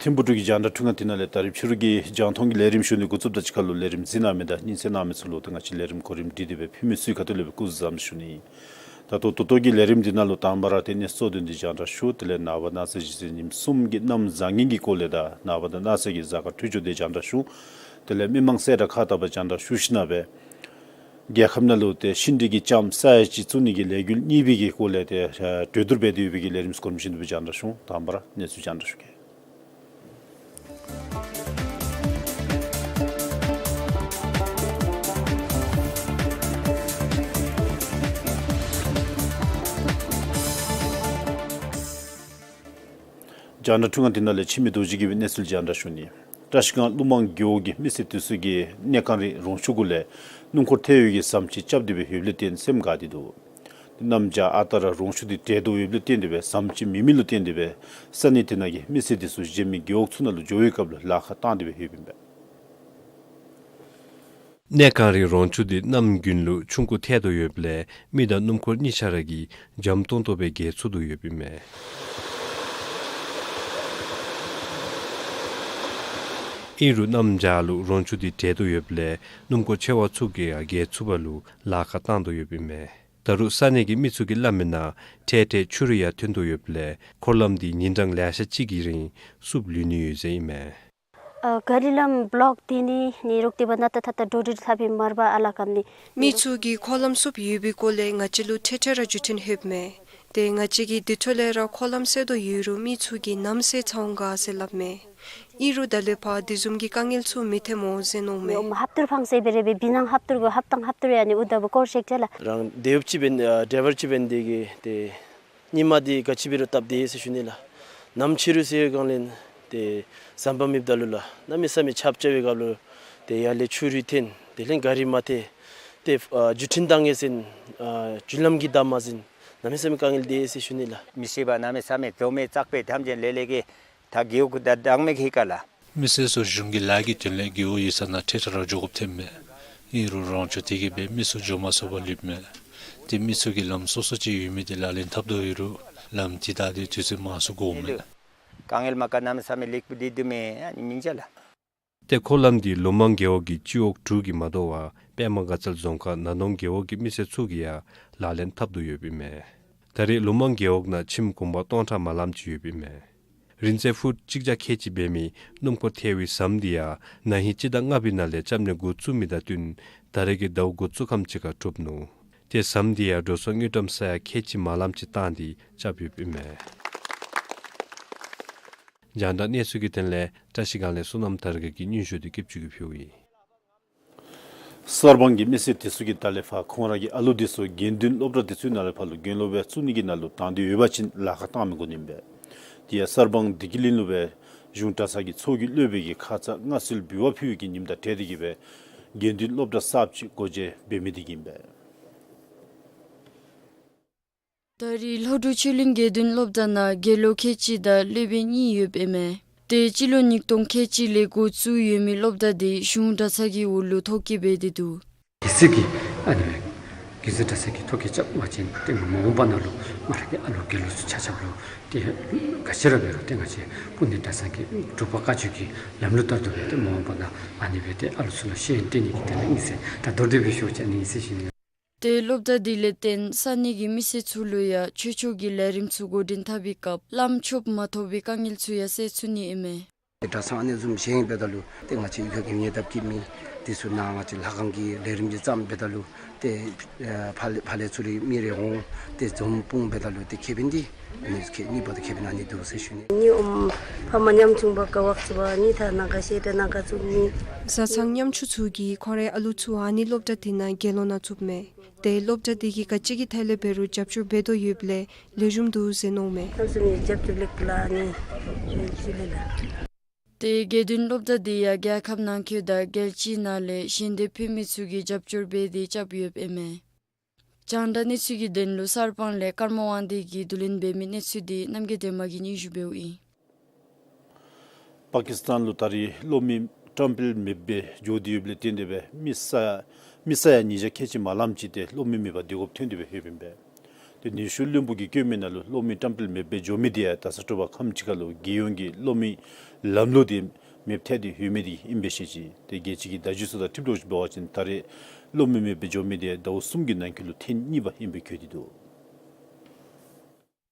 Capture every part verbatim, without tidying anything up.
ཐིམ་ཕུག་འབྲུག་གི་རྒྱང་བསྒྲགས་འཕྲུལ་ཁང་འདི་ནང་ལས་ད་རིས་ཕྱི་རུ་གི་རྒྱང་མཐོང་གི་ལས་རིམ་ཞུ་ནི་འགོ་བཙུགསཔ་དང་གཅིག་ཁར་ལུ་ལས་རིམ་གཟིགས་གནང་མི་དང་སྙན་གསན་གནང་མི་ཚུ་ལུ་ད་ང་བཅས་ལས་རིམ་གོ་རིམ་སྒྲིག་སྟེ་སྦེ་ཕུལ་མི་ཚུའི་ཁ་ཐུག་ལས་སྦེ་སྐུ་གཟུགས་བཟང་པོ་ཞུ་ནི། ད་ལྟོ་ད་ལྟོ་གི་ལས་རིམ་འདི་ནང་ལུ་དང་པ་ར་ཏེ་གནས་ཚུལ་གཙོ་དོན་འདི་རྒྱང་བསྒྲགས་ཞུ། དེ་ལས་ནངས་པ་གནངས་ཚེ་གཞེས་ཚེ་ཉིནམ་གསུམ་གྱི་གནམ་བཟང་ངན་གྱི་སྐོར་ལས་དང་ནངས་པ་དང་གནངས་ཚེ་གི་གཟའ་སྐར་འཕྲོད་སྦྱོར་འདི་རྒྱང་བསྒྲགས་ཞུ། དེ་ལས་མི་མང་གསལ་བསྒྲགས་ཁག་དག་པ་རྒྱང་བསྒྲགས་ཞུ་ཞིནམ་ལས་རྒྱལ་ཁབ་ནང་ལུ་ཏེ་ཤིང་འབྲས་ཀྱི་ལྕངམ་ས་ཡ་གཅིག་བཙུགས་ནི་གི་ལས་འགུལ་གཉིས་པའི་གི་སྐོར་ལས་ཏེ་ཨ་གྲོས་བསྡུར་འབད་དེ་ཡོད་པའི་གི་ལས་རིམ་གོ་རིམ་བཞིན་དུ་རྒྱང་བསྒྲགས་ཞུ། དང་པ་ར་གནས་ཚུལ་རྒྱང་བསྒྲགས་ཞུ་གེ། རྒྱང་བསྒྲགས་འཕྲུལ་ཁང་འདི་ནང་ལས་འཆི་མེད་རྡོ་རྗེ་གིས་སྦེ་གནས་ཚུལ་རྒྱང་བསྒྲགས་ཞུ་ནི། བཀྲ་ཤིས་སྒང་ཀླུ་མང་རྒེད་འོག་གི་མི་སེར་དེ་ཚུ་གིས་གནས་གངས་རི་རོང་ཆུ་གུ་ལས་སྣུམ་འཁོར་ཐལ་བའི་གི་ཟམ་ཅིག་རྐྱབ་སྟེ་སྦེ་ཡོདཔ་ལས་བརྟེན་སེམས་དགའ་སྟེ་འདུག། གནམ་བྱཱར་ཨ་རྟག་ར་རོང་ཆུ་འདི་བྲེག་དོ་ཡོདཔ་ལས་བརྟེན་ཏེ་སྦེ་ཟམ་ཅིག་མེད་མི་ལུ་བརྟེན་ཏེ་སྦེ་ས་གནས་དེ་ནང་གི་མི་སེར་དེ་ཚུ་གཞན་མི་རྒེད་འོག་ཚུ་ནང་ལུ་འགྱོ་བའི་སྐབས་ལུ་ལཱ་ཁག་བཏང་སྟེ་སྦེ་ཡོདཔ་ཨིན་པས། གནས་གངས་རི་རོང་ཆུ་འདི་གནམ་དགུན་ལུ་ཆུང་ཀུ་ཐལ་དོ་ཡོདཔ་ལས་མི་དང་སྣུམ་འཁོར་གཉིས་ཆ་ར་གིས་འཇམ་ཏོང་ཏོ་སྦེ་བརྒལ་ཚུགས་དོ་ཡོདཔ་ཨིན་མས། ཨིན་རུང་གནམ་བྱཱར་ལུ་རོང་ཆུ་འདི་བྲེག་དོ་ཡོདཔ་ལས་སྣུམ་འཁོར་ཆེ་བ་ཚུ་གིས་ཡང་བརྒལ་ཚུགས་པ་ལུ་ལཱ་ཁག་བཏང་དོ་ཡོདཔ་ཨིན་མས། ད་རུང་ས་གནས་ཀྱི་མི་ཚུ་གིས་སླབ་མི་ནང་འཕྲལ་འཕྲལ་ཆུ་རུད་ཡང་ཐོན་དོ་ཡོདཔ་ལས་འཁོར་ལམ་འདི་ཉིན་གྲངས་ལེ་ཤ་ཅིག་གི་རིང་བསུབ་ལུས་ནི་ཡོད་ཟེར་ཨིན་མས། ཨ་ག་རི་ལམ་བློག་ཏེ་ནི་ནི་རོག་ཏེ་བ་ན་ཏ་ཐ་ཏ་འགྲོ་འགྲུལ་འཐབ་པའི་མར་པ་ཨ་ལ་ཀམ་ནི། མི་ཚུ་གིས་འཁོར་ལམ་བསུབ་ཡོད་པའི་སྐོར་ལས་ང་བཅས་ལུ་འཕྲལ་འཕྲལ་ར་བརྒྱུད་འཕྲིན་ལྷོདཔ་མས། ཏེ་ང་བཅས་ཀྱིས་དེ་འཕྲོ་ལས་ར་འཁོར་ལམ་བསལ་དོ་ཡོད་རུང་མི་ཚུ་གིས་གནམ་སེལ་ཚར་འོང་ག་ཟེར་སླབ་མས། ཨིན་རུང་ད་ལས་ཕར་དེ་བཟུམ་གྱི་དཀའ་ངལ་ཚུ་མི་ཐོནམ་འོང་ཟེར་མནོཝ་མས། ཧབ་ཏུར་ཕངས་སེ་འབད་རེ་འབད་བི་ནང་ཧབ་ཏུར་གུ་ཧབ་ཏང་ཧབ་ཏུར་ཡ་ནི་ཨུ་ད་བུ་སྐོར་ཤེག་ཏེ་ལ། རང་དེ་ཡོདཔ་ཅིག་འབད་ཨ་ཌའི་ཝར་ཅིག་འབད་ནི་དེ་གིས་ཏེ་ཉིནམ་འདི་ག་ཅི་འབད་རུང་སྟབས་བདེ་ཟེར་ཞུ་ནི་ལགས། གནམ་ཕྱི་རུ་ཟེར་བའི་སྒང་ལས་ཏེ་ཟམ་པ་མེདཔ་ད་ལུ་ལགས་གནམ་མེད་ས་མེད་ཆརཔ་རྐྱབ་པའི་སྐབས་ལུ་ཏེ་ཡར་ལས་ཆུ་རུད་འཐོན་དེ་ལས་ག་རི་མ་ཐལ། ཏེ་ཨ་བརྒྱུད་འཕྲིན་བཏང་ཡི་ཟེར་ཨ་བརྒྱུད་ལམ་གྱི་བདའ་མ་ཟེར་གནམ་མེད་ས་མེད་དཀའ་ངལ་འདུག་ཟེར་ཞུ་ནི་ལགས། མི་སེར་པ་གནམ་མེད་ས་མེད་འཛོམས་མི་ཙག་པའི་ཐམས་ཅད་ལས་ལས་ཀྱི་ད་རྒེད་འོག་གུ་ད་བདའ་མི་གི་ཧི་ཀ་ལགས། མི་སེར་ཚུ་གཞུང་གི་ལཱ་གི་དོན་ལས་རྒེད་འོག་ཡོད་ས་ནང་འཕྲལ་འཕྲལ་ར་འགྱོ་དགོཔ་ཐོནམ་མས། ཨིན་རུང་རོང་ཆུ་དེ་གིས་སྦེ་མི་ཚུ་འགྱོ་མ་ཚུགས་པར་ལུསཔ་མས། ཏེ་མི་ཚུ་གིས་ལམ་སོ་སོ་ཅིག་ཡོད་མི་འདི་ལག་ལེན་འཐབ་དོ་ཡོད་རུང་ལམ་འདི་ད་ཏེ་དུས་ཚོད་མང་སུ་འགོརཝ་མས། དཀའ་ངལ་མ་ག་གནམ་མེད་ས་མེད་ལེགས་པོ་འདི་འདུག་མས་ཨ་ནི་མི་འཇལ་ལགས། ཏེ་འཁོར་ལམ་འདི་ལུ་མང་རྒེད་འོག་གི་སྤྱི་འོག་དྲུག་གིས་མ་དོ་བར་པདྨ་དགའ་ཚལ་རྫོང་ཁག་ན་གདོང་རྒེད་འོག་གི་མི་སེར་ཚུ་གིས་ཡང་ལག་ལེན་འཐབ་དོ་ཡོདཔ་ཨིན་མས། ད་རེས་ལུ་མང་རྒེད་འོག་ནང་ཁྱིམ་གུང་པ་སྟོང་ཕྲག་མ་ལངམ་ཅིག་ཡོདཔ་ཨིན་མས། རིན་ཚད་ཕུཊ་གཅིག་བརྒྱ་ཁལ་གཅིག་འབད་མི་སྣུམ་འཁོར་ཐལ་བའི་ཟམ་འདི་ཡང་ན་ཧིང་སྤྱི་ཟླ་ལྔ་པའི་ནང་ལས་རྐྱབ་ནི་འགོ་བཙུགས་མི་དང་བསྟུན་ད་རེས་ཀྱི་ཟླཝ་འགོ་བཙུགས་ཁམས་ཅིག་ཁར་གྲུབ་ནུག། ཏེ་ཟམ་འདི་ཡང་འགྲོ་སོང་དངུལ་ཀྲམ་ས་ཡ་ཁལ་གཅིག་མ་ལངམ་ཅིག་བཏང་སྟེ་རྐྱབ་ཡོདཔ་ཨིན་མས། རྒྱང་བསྒྲགས་གནས་ཚུལ་གྱི་དོན་ལས་བཀྲ་ཤིས་སྒང་ལས་བསོད་ནམས་དར་རྒྱས་ཀྱིས་སྙན་ཞུ་འདི་སྐྱིད་ཆུ་གིས་ཕུལཝ་ཨིན། གསར་སྤང་གི་མི་སེར་དེ་ཚུ་གིས་ད་ལས་ཕར་ཁོང་ར་གི་ཨ་ལུ་དེ་ཚུ་དགེ་འདུན་སློབ་གྲྭ་དེ་ཚུ་ནང་ལས་ཕར་ལུ་དགེ་སློབ་སྦེ་བཙུགས་ནི་གི་ནང་ལུ་དང་འདོད་ཡོད་པ་ཅིན་ལཱ་ཁག་བཏང་མི་དགོ་ནི་ཨིན་པས། དེ་ཡང་གསར་སྤང་བདེ་སྐྱིད་གླིང་ལུ་སྦེ་གཞུང་གྲྭ་ཚང་གི་ཚོགས་ཀྱི་སློབ་དཔོན་གྱིས་ཁ་ཙ་མངའ་གསོལ་འབུལ་བ་ཕུལ་བའི་གི་ཉིནམ་དང་འབྲེལ་ཏེ་གིས་སྦེ་དགེ་འདུན་སློབ་གྲྭ་གསརཔ་ཅིག་སྒོ་འབྱེད་འབད་མི་དེ་གིས་ཨིན་པས། ད་རེས་ལྷོ་འབྲུག་ཆོས་གླིང་དགེ་འདུན་སློབ་གྲྭ་ནང་དགེ་སློབ་ཁལ་གཅིག་དང་སློབ་དཔོན་གཉིས་ཡོདཔ་ཨིན་མས། ཏེ་སྤྱི་ལོ་ཉིས་སྟོང་ཁལ་གཅིག་ལས་འགོ་བཙུགས་ཡོད་མི་སློབ་གྲྭ་འདི་གཞུང་གྲྭ་ཚང་གི་འོག་ལུ་ཐོ་བཀོད་འབད་དེ་འདུག། གལ་སྲིད་ཀྱི་ཨ་ནི་དགེ་འདུན་གྲྭ་ཚང་གི་ཐོ་བཀོད་རྐྱབ་པ་ཅིན་ཏེ་མ་འོངས་པ་ནང་ལུ་ང་ར་གི་ཨ་ལོ་དགེ་སློབ་ཚུ་ཆ་ཁྱབ་ལུ་ཏེ་ག་ཅི་ར་འབད་རུང་ཏེ་ང་བཅས་སྤུ་ན་གྲྭ་ཚང་གི་སྒྲུབ་པ་བཀའ་ཆོས་ཀྱི་ལམ་ལུགས་ལྟར་དུ་སྦེ་ཏེ་མ་འོངས་པ་ནང་ཨ་ནི་སྦེ་ཏེ་ཨ་ལོ་ཚུ་ལུ་ཤེས་ཡོན་སྟོན་ནི་གི་དོན་ལུ་ཨིན་ཟེར། ད་མདོར་བསྡུས་སྦེ་ཞུ་བ་ཅིན་ཨ་ནི་ཨིན་ཟེར་ཞུ་ནི། ཏེ་སློབ་གྲྭ་འདི་ལས་བརྟེན་ས་གནས་ཀྱི་མི་སེར་ཚུ་ལུ་ཡང་ཆོས་ཕྱོགས་ཀྱི་ལས་རིམ་ཚུ་འགོ་འདྲེན་འཐབ་པའི་སྐབས་བླམ་ཆོསཔ་མ་ཐོབ་པའི་དཀའ་ངལ་ཚུ་ཡང་སེལ་ཚུགས་ནི་ཨིན་མས། གྲྭ་ཚང་ཨ་ནི་བཟུམ་བཞེངས་འབདཝ་ད་ལུ་ཏེ་ང་བཅས་ཡུལ་ཁ་གི་ཉེ་འདབས་ཀྱི་མི་འདི་ཚུ་ནཱ་ང་བཅས་ལྷ་ཁང་གི་ལས་རིམ་ཅིག་བརྩམས་འབདཝ་ད་ལུ་ཏེ་ཨེ་ཕར་ལས་ཕར་ལས་ཚུར་ལས་མི་རེ་འོང་། ཏེ་འཛོམས་སྤུངས་འབདཝ་ད་ལུ་ཏེ་ཁེ་ཕན་འདི་ཨ་ནི་ཁེ་གཉིས་པོ་ཏེ་ཁེ་ཕན་ཨ་ནི་འདུག་ཟེར་ཞུ་ནི། ནི་ཨོམ་ཕ་མ་ཉམ་ཆུང་པ་ག་བ་ཚུ་བ་ནི་ད་ནང་ག་ཤེས་ད་ནང་ག་ཚུགས་ནི། བཟའ་ཚང་ཉམ་ཆུང་ཚུ་གིས་ཁོང་རའི་ཨ་ལུ་ཚུ་ཨ་ནི་སློབ་གྲྭ་འདི་ནང་དགེ་སློང་ནང་བཙུགསཔ་མས། ཏེ་སློབ་གྲྭ་འདི་གིས་ག་ཅི་གི་ཐད་ལས་འབད་རུང་རྒྱབ་སྐྱོར་འབད་དོ་ཡོདཔ་ལས་ལེགས་ཤོམ་འདུག་ཟེར་མནོཝ་མས། ཨ་ནི་རྒྱབ་སྐྱོར་ལེགས་ལ་ནི་ཞུ་ལེ་ལ། ཏེ་དགེ་འདུན་སློབ་གྲྭ་འདི་ཡང་རྒྱལ་ཁབ་ནང་འཁོད་དང་རྒྱལ་སྤྱིའི་ནང་ལས་ཞལ་འདེབས་ཕུལ་མི་ཚུ་གིས་རྒྱབ་སྐྱོར་འབད་དེ་རྐྱབ་ཡོདཔ་ཨིན་མས། རྒྱང་བསྒྲགས་གནས་ཚུལ་གྱི་དོན་ལུ་གསར་སྤང་ལས་ཀརྨ་དབང་འདུས་ཀྱིས་བསྡུ་ལེན་འབད་མི་གནས་ཚུལ་འདི་རྣམ་རྒྱལ་སྒྲོལ་མ་གིས་སྙན་ཞུ་འབདཝ་ཨིན། པ་ཀི་སི་ཐན་ལུ་ད་རེས་གློག་མེ་བཀྲམ་སྤེལ་མེདཔ་སྦེ་འགྱོ་སྟེ་ཡོདཔ་ལས་བརྟེན་ཏེ་སྦེ་མི་ས་མི་ས་ཡ་ཉིས་བརྒྱ་ཁལ་གཅིག་མ་ལངམ་ཅིག་ཏེ་གློག་མེ་མེད་པར་སྡོད་དགོཔ་ཐོན་ཏེ་སྦེ་ཡོདཔ་ཨིན་པས། ཏེ་ནུས་ཤུགས་བློན་པོ་གིས་བཀོད་མི་ནང་ལུ་གློག་མེ་བཀྲམ་སྤེལ་མེདཔ་སྦེ་འགྱོ་མི་འདི་ཡང་ད་ས་དྲོ་པ་ཁམས་ཅིག་ཁར་ལུ་རྒྱལ་ཡོངས་ཀྱི་གློག་མེ་ལམ་ལུགས་འདི་མེདཔ་ཐལ་ཏེ་ཡོད་མི་འདི་ཨིན་པས་ཟེར་ཅིག། ཏེ་རྒྱལ་སྤྱི་གི་བརྡ་བརྒྱུད་ཚུ་དང་འཁྲིལཝ་ད་ཅིག་འབད་བ་ཅིན་ད་རེས་གློག་མེ་མེདཔ་སྦེ་འགྱོ་མི་འདི་ཟླཝ་གསུམ་གྱི་ནང་འཁོད་ལུ་ཐེངས་གཉིས་པ་ཨིན་པའི་བཀོད་དེ་འདུག།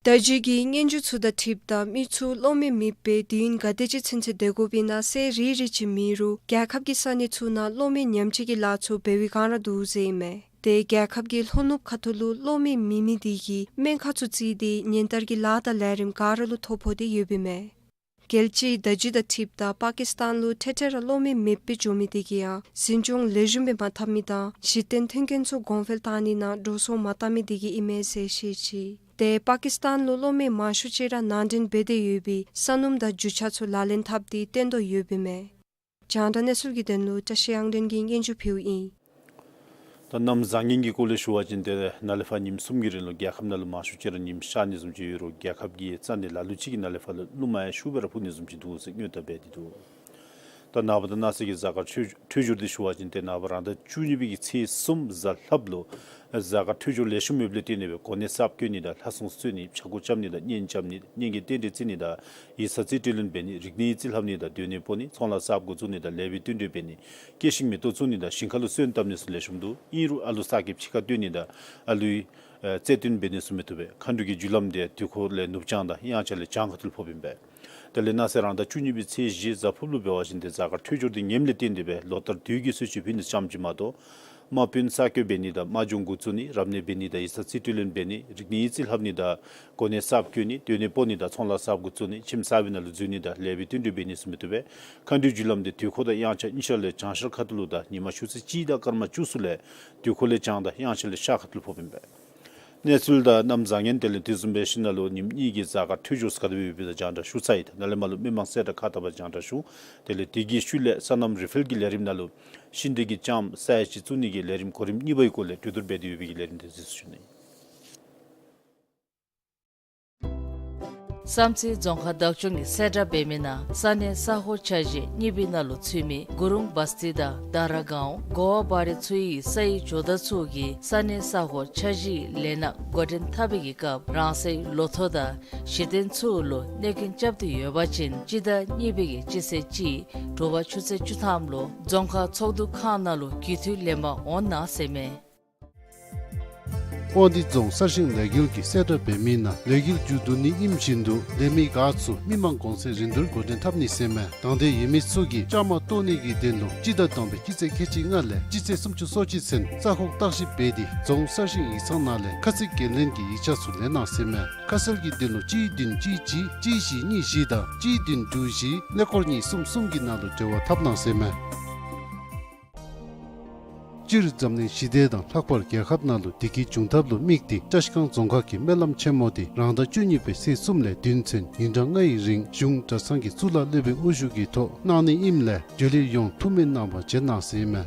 བརྡ་བརྒྱུད་ཀྱི་སྙན་ཞུ་ཚུ་དང་འཁྲིལཝ་ད་མི་ཚུ་གློག་མེ་མེདཔ་སྦེ་དུས་ཡུན་ག་དེ་ཅིག་ཚུན་ཚོད་སྡོད་དགོཔ་ཨིན་ན་གསལ་རི་རི་ཅིག་མེད་རུང་རྒྱལ་ཁབ་ཀྱི་ས་གནས་ཚུ་ནང་གློག་མེ་ཉམས་བཅོས་ཀྱི་ལཱ་ཚུ་འབད་བའི་བསྒང་ར་འདུག་ཟེར་ཨིན་མས། ཏེ་རྒྱལ་ཁབ་ཀྱི་ལྷོ་ནུབ་ཁ་ཐུག་ལུ་གློག་མེ་མེད་མི་འདི་གིས་སྨན་ཁང་ཚུ་བརྩིས་ཏེ་ཉེན་བརྡར་གྱི་ལཱ་དང་ལས་རིམ་ག་ར་ལུ་ཐོ་ཕོག་སྟེ་ཡོདཔ་ཨིན་མས། རྒྱལ་སྤྱིའི་བརྡ་བརྒྱུད་དང་འཁྲིལཝ་ད་པ་ཀི་སི་ཐན་ལུ་ཐེངས་ཐེངས་ར་གློག་མེ་མེདཔ་སྦེ་འགྱོ་མི་འདི་གིས་ཡང་འཛིན་སྐྱོང་ལེགས་ཤོམ་སྦེ་མ་འཐབ་མི་དང་གཞི་རྟེན་མཐུན་རྐྱེན་ཚུ་གོང་འཕེལ་བཏང་ནི་ནང་འགྲོ་སོང་མ་བཏང་མི་འདི་གིས་ཨིན་མས་ཟེར་བཤད་ཅི། ཏེ་པ་ཀི་སི་ཐན་ལུ་གློག་མེ་མང་ཤོས་ཅིག་ར་ནང་འདྲེན་འབད་དེ་ཡོད་པའི་ས་སྣུམ་དང་རྒྱུ་ཆ་ཚུ་ལག་ལེན་འཐབ་སྟེ་བཏོན་དོ་ཡོདཔ་ཨིན་མས། རྒྱང་བསྒྲགས་གནས་ཚུལ་གྱི་དོན་ལུ་བཀྲ་ཤིས་དབྱངས་སྒྲོན་གྱིས་སྙན་ཞུ་ཕུལཝ་ཨིན། ད་གནམ་བཟང་ངན་གྱི་སྐོར་ལས་ཞུ་བ་ཅིན་ཏེ་ནཱ་ལས་ཕར་ཉིནམ་གསུམ་གྱི་རིང་ལུ་རྒྱལ་ཁབ་ནང་ལུ་མང་ཤོས་ཅིག་ར་ཉིམ་ཤར་ནི་བཟུམ་ཅིག་ཡོད་རུང་རྒྱལ་ཁབ་ཀྱི་རྩ་ནས་ལ་ལུ་ཅིག་གི་ནང་ལས་ཕར་ལུ་རླུང་མ་ཡང་ཤུགས་སྦེ་ར་འཕུ་ནི་བཟུམ་ཅིག་འདུག་ཟེར་སྔོན་བརྡ་འབད་དེ་འདུག། ད་ནངས་པ་དང་གནངས་ཚེ་གི་གཟའ་སྐར་འཕྲོད་འཕྲོད་སྦྱོར་འདི་ཞུ་བ་ཅིན་ཏེ་ནངས་པ་རང་ཟླ་བཅུ་གཉིས་པའི་གི་ཚེས་གསུམ་གཟའ་ལྷགཔ་ལུ་གཟའ་སྐར་འཕྲོད་སྦྱོར་ལེགས་ཤོམ་ཡོདཔ་ལས་བརྟེན་ཏེ་སྦེ་གོ་གནས་གསརཔ་བསྐོ་ནི་དང་ལྷ་སྲུང་གསོལ་ནི་ཕྱྭ་འགུགས་རྐྱབ་ནི་དང་གཉེན་རྐྱབ་ནི་གཉེན་གྱི་རྟེན་འབྲེལ་བརྩི་ནི་དང་ཡིག་ཚང་རྩིས་སྤྲོད་ལེན་འབད་ནི་རིག་གནས་རྩིས་ལྷབ་ནི་དང་སྡོད་གནས་སྤོ་ནི་ཚོང་ལཱ་གསརཔ་འགོ་བཙུགས་ནི་དང་ལེགས་པའི་བསྟུན་གྲོས་འབད་ནི་སྐྱེད་ཤིང་མེ་ཏོག་བཙུགས་ནི་དང་ཞིང་ཁ་ལུ་སོན་བཏབ་ནི་ཚུ་ལེགས་ཤོམ་འདུག། ཨིན་རུང་ཨ་ལུ་གསར་སྐྱེས་ཕྱི་ཁར་བཏོན་ནི་དང་ཨ་ལུའི་ཨེ་རྩེད་འདྲེན་འབད་ནི་ཚུ་མི་བཏུབ་པས། མཁའ་འགྲོ་གི་རྒྱུ་ལམ་འདི་དུས་འཁོར་ལས་ནུབ་བྱང་དང་དབྱངས་འཆར་ལས་བྱང་ཁ་ཐུག་ལུ་ཕོགཔ་ཨིན་པས། དེ་ལས་གནངས་ཚེ་རང་ཟླ་བཅུ་གཉིས་པའི་ཚེས་བཞི་གཟའ་ཕུར་བུ་ལུ་འབད་བ་ཅིན་ཏེ་གཟའ་སྐར་འཕྲོད་སྦྱོར་འདི་ངནམ་ལས་བརྟེན་ཏེ་སྦེ་ལོ་ལྟར་དུས་ཀྱི་གསོལ་མཆོད་ཕུལ་ནི་ཙམ་ཅིག་མ་གཏོགས་དམག་དཔོན་གསར་བསྐོ་འབད་ནི་དང་དམག་སྦྱོང་འགོ་བཙུགས་ནི་རབ་གནས་འབད་ནི་དང་ཡིག་ཚང་རྩིས་སྤྲོད་ལེན་འབད་ནི་རིག་གནས་ཡིག་རྩིས་ལྷབ་ནི་དང་གོ་གནས་གསརཔ་བསྐོ་ནི་སྡོད་གནས་སྤོ་ནི་དང་ཚོང་ལཱ་གསརཔ་འགོ་བཙུགས་ནི་ཁྱིམ་གསར་པའི་ནང་ལུ་འཛུལ་ནི་དང་ལེགས་པའི་བསྟུན་གྲོས་འབད་ནི་ཚུ་མི་བཏུབ་པས། མཁའ་འགྲོའི་རྒྱུ་ལམ་འདི་དུས་འཁོར་དང་དབྱངས་འཆར་གཉིས་ཆ་ལས་བྱང་ཤར་ཁ་ཐུག་ལུ་དང་ཉིན་མ་ཆུ་ཚོད་གཅིག་དང་སྐར་མ་བཅུ་གསུམ་ལས་དུས་འཁོར་ལས་བྱང་དང་དབྱངས་འཆར་ལས་ཤར་ཁ་ཐུག་ལུ་ཕོགཔ་ཨིན་པས། གནས་ཚུལ་དང་གནམ་བཟང་ངན་དེ་ལས་དེ་བཟུམ་སྦེ་ཞིནམ་ལས་ཉིནམ་གཉིས་ཀྱི་གཟའ་སྐར་འཕྲོད་སྦྱོར་ཚུ་ག་དེ་སྦེ་ཡོདཔ་ད་རྒྱང་བསྒྲགས་ཞུ་ཚར་ཡི། ད་ནཱ་ལས་མར་ལུ་མི་མང་གསལ་བསྒྲགས་ཁག་དག་པ་རྒྱང་བསྒྲགས་ཞུ། དེ་ལས་དེ་གི་ཤུལ་ལས་སོ་ནམ་རི་ཕེལ་གྱི་ལས་རིམ་ནང་ལུ་ཤིང་འབྲས་ཀྱི་ལྕངམ་ས་ཡ་གཅིག་བཙུགས་ནི་གི་ལས་རིམ་གོ་རིམ་གཉིས་པའི་སྐོར་ལས་གྲོས་བསྡུར་འབད་དེ་ཡོད་པའི་གི་ལས་རིམ་དེ་གཟིགས་སུ་ཞུ་ནི། བསམ་རྩེ་རྫོང་ཁག་བདག་སྐྱོང་གིས་གསལ་བསྒྲགས་འབད་མི་ནང་ས་གནས་ས་ཁོངས་འཆར་གཞི་གཉིས་པའི་ནང་ལུ་ཚུད་མི་གུ་རུང་བ་སྟི་དང་དྷ་ར་གའོ་གོ་བ་བ་རི་ཚུ་ཡི་ས་ཡི་ཇོ་བདག་ཚུ་གིས་ས་གནས་ས་ཁོངས་འཆར་གཞིའི་ལས་སྣ་འགོ་འདྲེན་འཐབ་པའི་གི་སྐབས་རང་སོའི་ལོ་ཐོ་དང་གཞི་རྟེན་ཚུ་ལུ་གནོད་སྐྱོན་རྐྱབ་སྟེ་ཡོད་པ་ཅིན་སྤྱི་ཟླ་གཉིས་པའི་གི་སྤྱི་ཚེས་གཅིག་དྲོ་པ་ཆུ་ཚོད་བཅུ་ཐམ་ལུ་རྫོང་ཁག་ཚོགས་འདུ་ཁང་ནང་ལུ་རྒྱུས་མཐུད་ལེན་པར་འོང་གནང་ཟེར་མས། དབང་འདུས་རྫོང་གསར་བཞེངས་ལས་འགུལ་གྱིས་གསལ་བསྒྲགས་འབད་མི་ནང་ལས་འགུལ་མཇུག་བསྡུ་ནི་ཨིནམ་བཞིན་དུ་ལས་མི་འགའ་ཚུ་མི་མང་གོང་ཚད་རིན་བསྡུར་འགོ་འདྲེན་འཐབ་ནི་ཟེར་མས། དང་འདོད་ཡོད་མི་ཚུ་གིས་བཅའ་མར་གཏོགས་ནི་གི་དོན་ལུ་སྤྱི་ཟླ་དང་པའི་སྤྱི་ཚེས་ཁལ་གཅིག་ལྔ་ལས་སྤྱི་ཚེས་སུམ་ཅུ་སོ་གཅིག་ཚུན་རྩ་ཁོག་བརྟག་ཞིབ་འབད་དེ་རྫོང་གསར་བཞེངས་ཡིག་ཚང་ནང་ལས་ཁ་ཚིག་འགན་ལེན་གྱི་ཡིག་ཆ་ཚུ་ལེན་གནང་ཟེར་མས། ཁ་གསལ་གྱི་དོན་ལུ་གཅིག་བདུན་གཅིག་གཅིག་གཅིག་བཞི་གཉིས་བཞི་དང་གཅིག་བདུན་དྲུག་བཞི་ཀླད་ཀོར་གཉིས་གསུམ་གསུམ་གྱི་ནང་ལུ་འབྲེལ་བ་འཐབ་གནང་ཟེར་མས། སྤྱིར་འཛམ་གླིང་ཞི་བདེ་དང་ལྷག་པར་རྒྱལ་ཁབ་ནང་ལུ་བདེ་སྐྱིད་འབྱུང་ཐབས་ལུ་དམིགས་ཏེ་བཀྲ་ཤིས་སྒང་རྫོང་ཁག་གི་སྨོན་ལམ་ཆེན་མོ་དེ་རང་ཟླ་བཅུ་གཉིས་པའི་ཚེས་གསུམ་ལས་བདུན་ཚུན་ཉིན་གྲངས་ལྔའི་རིང་གཞུང་གྲྭ་ཚང་གི་གཙུག་ལག་སློབ་དཔོན་དབུ་བཞུགས་ཀྱི་ཐོག་གནང་ནི་ཨིནམ་ལས་འབྱོན་ལིར་ཡོང་ཐུགས་སྨོན་གནང་བར་བྱོན་གནང་ཟེར་ཨིན་མས།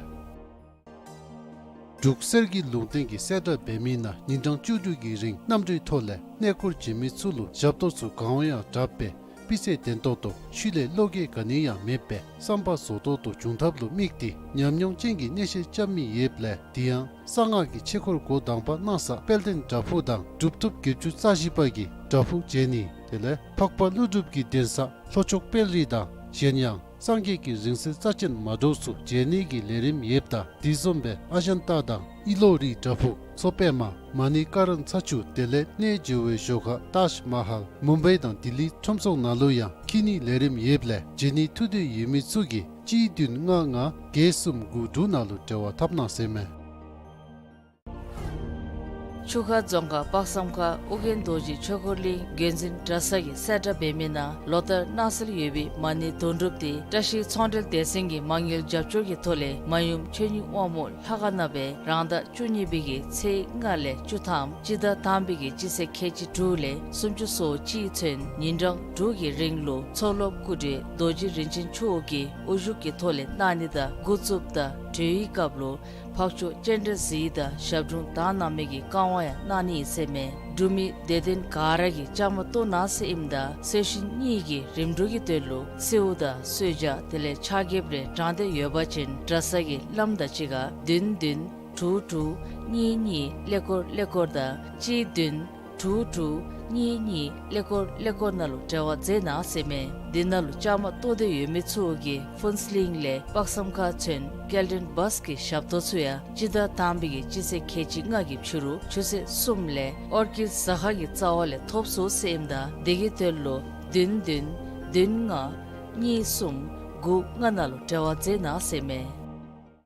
འབྲུག་གསེར་གྱི་ལུང་བསྟན་གྱི་གསལ་བསྒྲགས་འབད་མི་ནང་ཉིན་གྲངས་བཅུ་དྲུག་གི་རིང་གནམ་གྲུའི་ཐོག་ལས་གནས་སྐོར་བྱེད་མི་ཚུ་ལུ་ཞབས་ཏོག་ཚུ་གང་འོང་ཡང་དྲག་པས། སྤུས་ཚད་ལྡན་ཏོག་ཏོ་ཤུལ་ལས་བློ་འགྱོད་ག་ནི་ཡང་མེད་པས། བསམ་པ་རྫོགས་ཏོག་ཏོ་འབྱུང་ཐབས་ལུ་དམིགས་ཏེ་ཉམས་མྱོང་ཅན་གྱི་གནས་བཤད་རྐྱབ་མི་ཡོདཔ་ལས། དེ་ཡང་གསང་སྔགས་ཀྱི་ཆོས་འཁོར་འགོ་དང་པ་གནང་ས་དཔལ་ལྡན་བྲག་ཕུག་དང་གྲུབ་ཐོབ་བརྒྱད་ཅུ་རྩ་བཞི་པ་གིས་བྲག་ཕུག་མཇལ་ནི། དེ་ལས་འཕགས་པ་ཀླུ་སྒྲུབ་ཀྱི་གདན་ས་ལྷོ་ཕྱོགས་དཔལ་རི་དང་གཞན་ཡང་སངས་རྒྱས་ཀྱི་རིང་བསྲེལ་རྩ་ཅན་མ་འདྲཝ་ཚུ་མཇལ་ནི་གི་ལས་རིམ་ཡོདཔ་ད། དེ་བཟུམ་སྦེ་ཨ་ཇན་ཏ་དང་ཨི་ལོ་རི་བྲག་ཕུག་མཚོ་པདྨ་མ་ཎི་ཀ་རན་ཚ་ཆུ་དེ་ལས་གནས་མཇལ་བའི་ཞོར་ཁར་ཏཱཇ་མ་ཧཱལ་མུམ་བའི་དང་ལྡི་ལི་ཁྲོམ་ཚོགས་ནང་ལུ་ཡང་འཁྱིད་ནི་ལས་རིམ་ཡོདཔ་ལས་མཇལ་ནི་ཐུགས་འདོད་ཡོད་མི་ཚུ་གིས་གཅིག་བདུན་ལྔ་ལྔ་བརྒྱད་གསུམ་དགུ་དྲུག་ནང་ལུ་འབྲེལ་བ་འཐབ་གནང་ཟེར་མས། ཆུ་ཁ་རྫོང་ཁག་དཔག་བསམ་ཁ་ཨོ་རྒྱན་རྡོ་རྗེ་ཆོས་འཁོར་གླིང་བརྒྱུད་འཛིན་གྲྭ་ཚང་གི་གསལ་བསྒྲགས་འབད་མི་ནང་ལོ་ལྟར་གནང་སྲོལ་ཡོད་པའི་མ་ཎི་དོན་གྲུབ་འདི་བཀྲ་ཤིས་ཚོང་འབྲེལ་སྡེ་ཚན་གྱི་མ་དངུལ་རྒྱབ་སྐྱོར་གྱི་ཐོག་ལས་མ་ཡུམ་ཆོས་ཉིད་དབང་མོ་ལྷ་ཁང་ནང་སྦེ་རང་ཟླ་བཅུ་གཉིས་པའི་གི་ཚེས་ལྔ་ལས་བཅུ་ཐམ་སྤྱི་ཟླ་དང་པའི་གི་སྤྱི་ཚེས་ཁལ་གཅིག་དྲུག་ལས་སུམ་ཅུ་སོ་གཅིག་ཚུན་ཉིན་གྲངས་དྲུག་གི་རིང་ལུ་མཚོ་ལྷོ་སྐུ་བགྲེས་རྡོ་རྗེ་རིན་ཆེན་མཆོག་གི་དབུ་བཞུགས་ཀྱི་ཐོག་ལས་གནང་ནི་དང་འགོ་བཙུགསཔ་ད་གྲོལ་བའི་སྐབས་ལུ་འཕགས་མཆོག་སྤྱན་རས་གཟིགས་དང་ཞབས་དྲུང་དག་སྣང་མའི་གི་བཀའ་དབང་ཡང་གནང་ནི་ཨིན་ཟེར་མས། འབྲུག་མི་དད་ལྡན་ག་ར་གིས་བཅའ་མར་གཏོགས་གནང་ཟེར་ཨིནམ་ད་གསོལ་ཞིང་སྙིང་གི་རིམ་གྲོ་གི་དོན་ལུ་གསོལཝ་དང་གསོལ་ཇ་དེ་ལས་ཕྱག་འགྱེད་རེ་དྲང་སྟེ་ཡོད་པ་ཅིན་གྲྭ་ཚང་གི་བླམ་དང་གཅིག་ཁར་བདུན་བདུན་དྲུག་དྲུག་གཉིས་གཉིས་ཀླད་ཀོར་ཀླད་ཀོར་དང་གཅིག་བདུན་དྲུག་དྲུག་གཉིས་གཉིས་ཀླད་ཀོར་ཀླད་ཀོར་ནང་ལུ་འབྲེལ་བ་མཛད་གནང་ཟེར་མས། འདི་ནང་ལུ་བཅའ་མར་གཏོགས་འདོད་ཡོད་མི་ཚུ་གིས་ཕུན་ཚོགས་གླིང་ལས་དཔག་བསམ་ཁ་ཚུན་སྐྱེལ་འདྲེན་བཱས་ཀྱི་ཞབས་ཏོག་ཚུ་ཡང་སྤྱི་ཟླ་དང་པའི་གི་སྤྱི་ཚེས་ཁལ་གཅིག་ལྔ་གི་ཕྱི་རུ་ཆུ་ཚོད་གསུམ་ལས་ཨོར་ཀིཌ་ཟ་ཁང་གི་རྩ་བ་ལས་ཐོབ་ཚུགས་ཟེར་ཨིནམ་ད་དེ་གི་དོན་ལུ་བདུན་བདུན་བདུན་ལྔ་གཉིས་གསུམ་དགུ་ལྔ་ནང་ལུ་འབྲེལ་བ་མཛད་གནང་ཟེར་མས།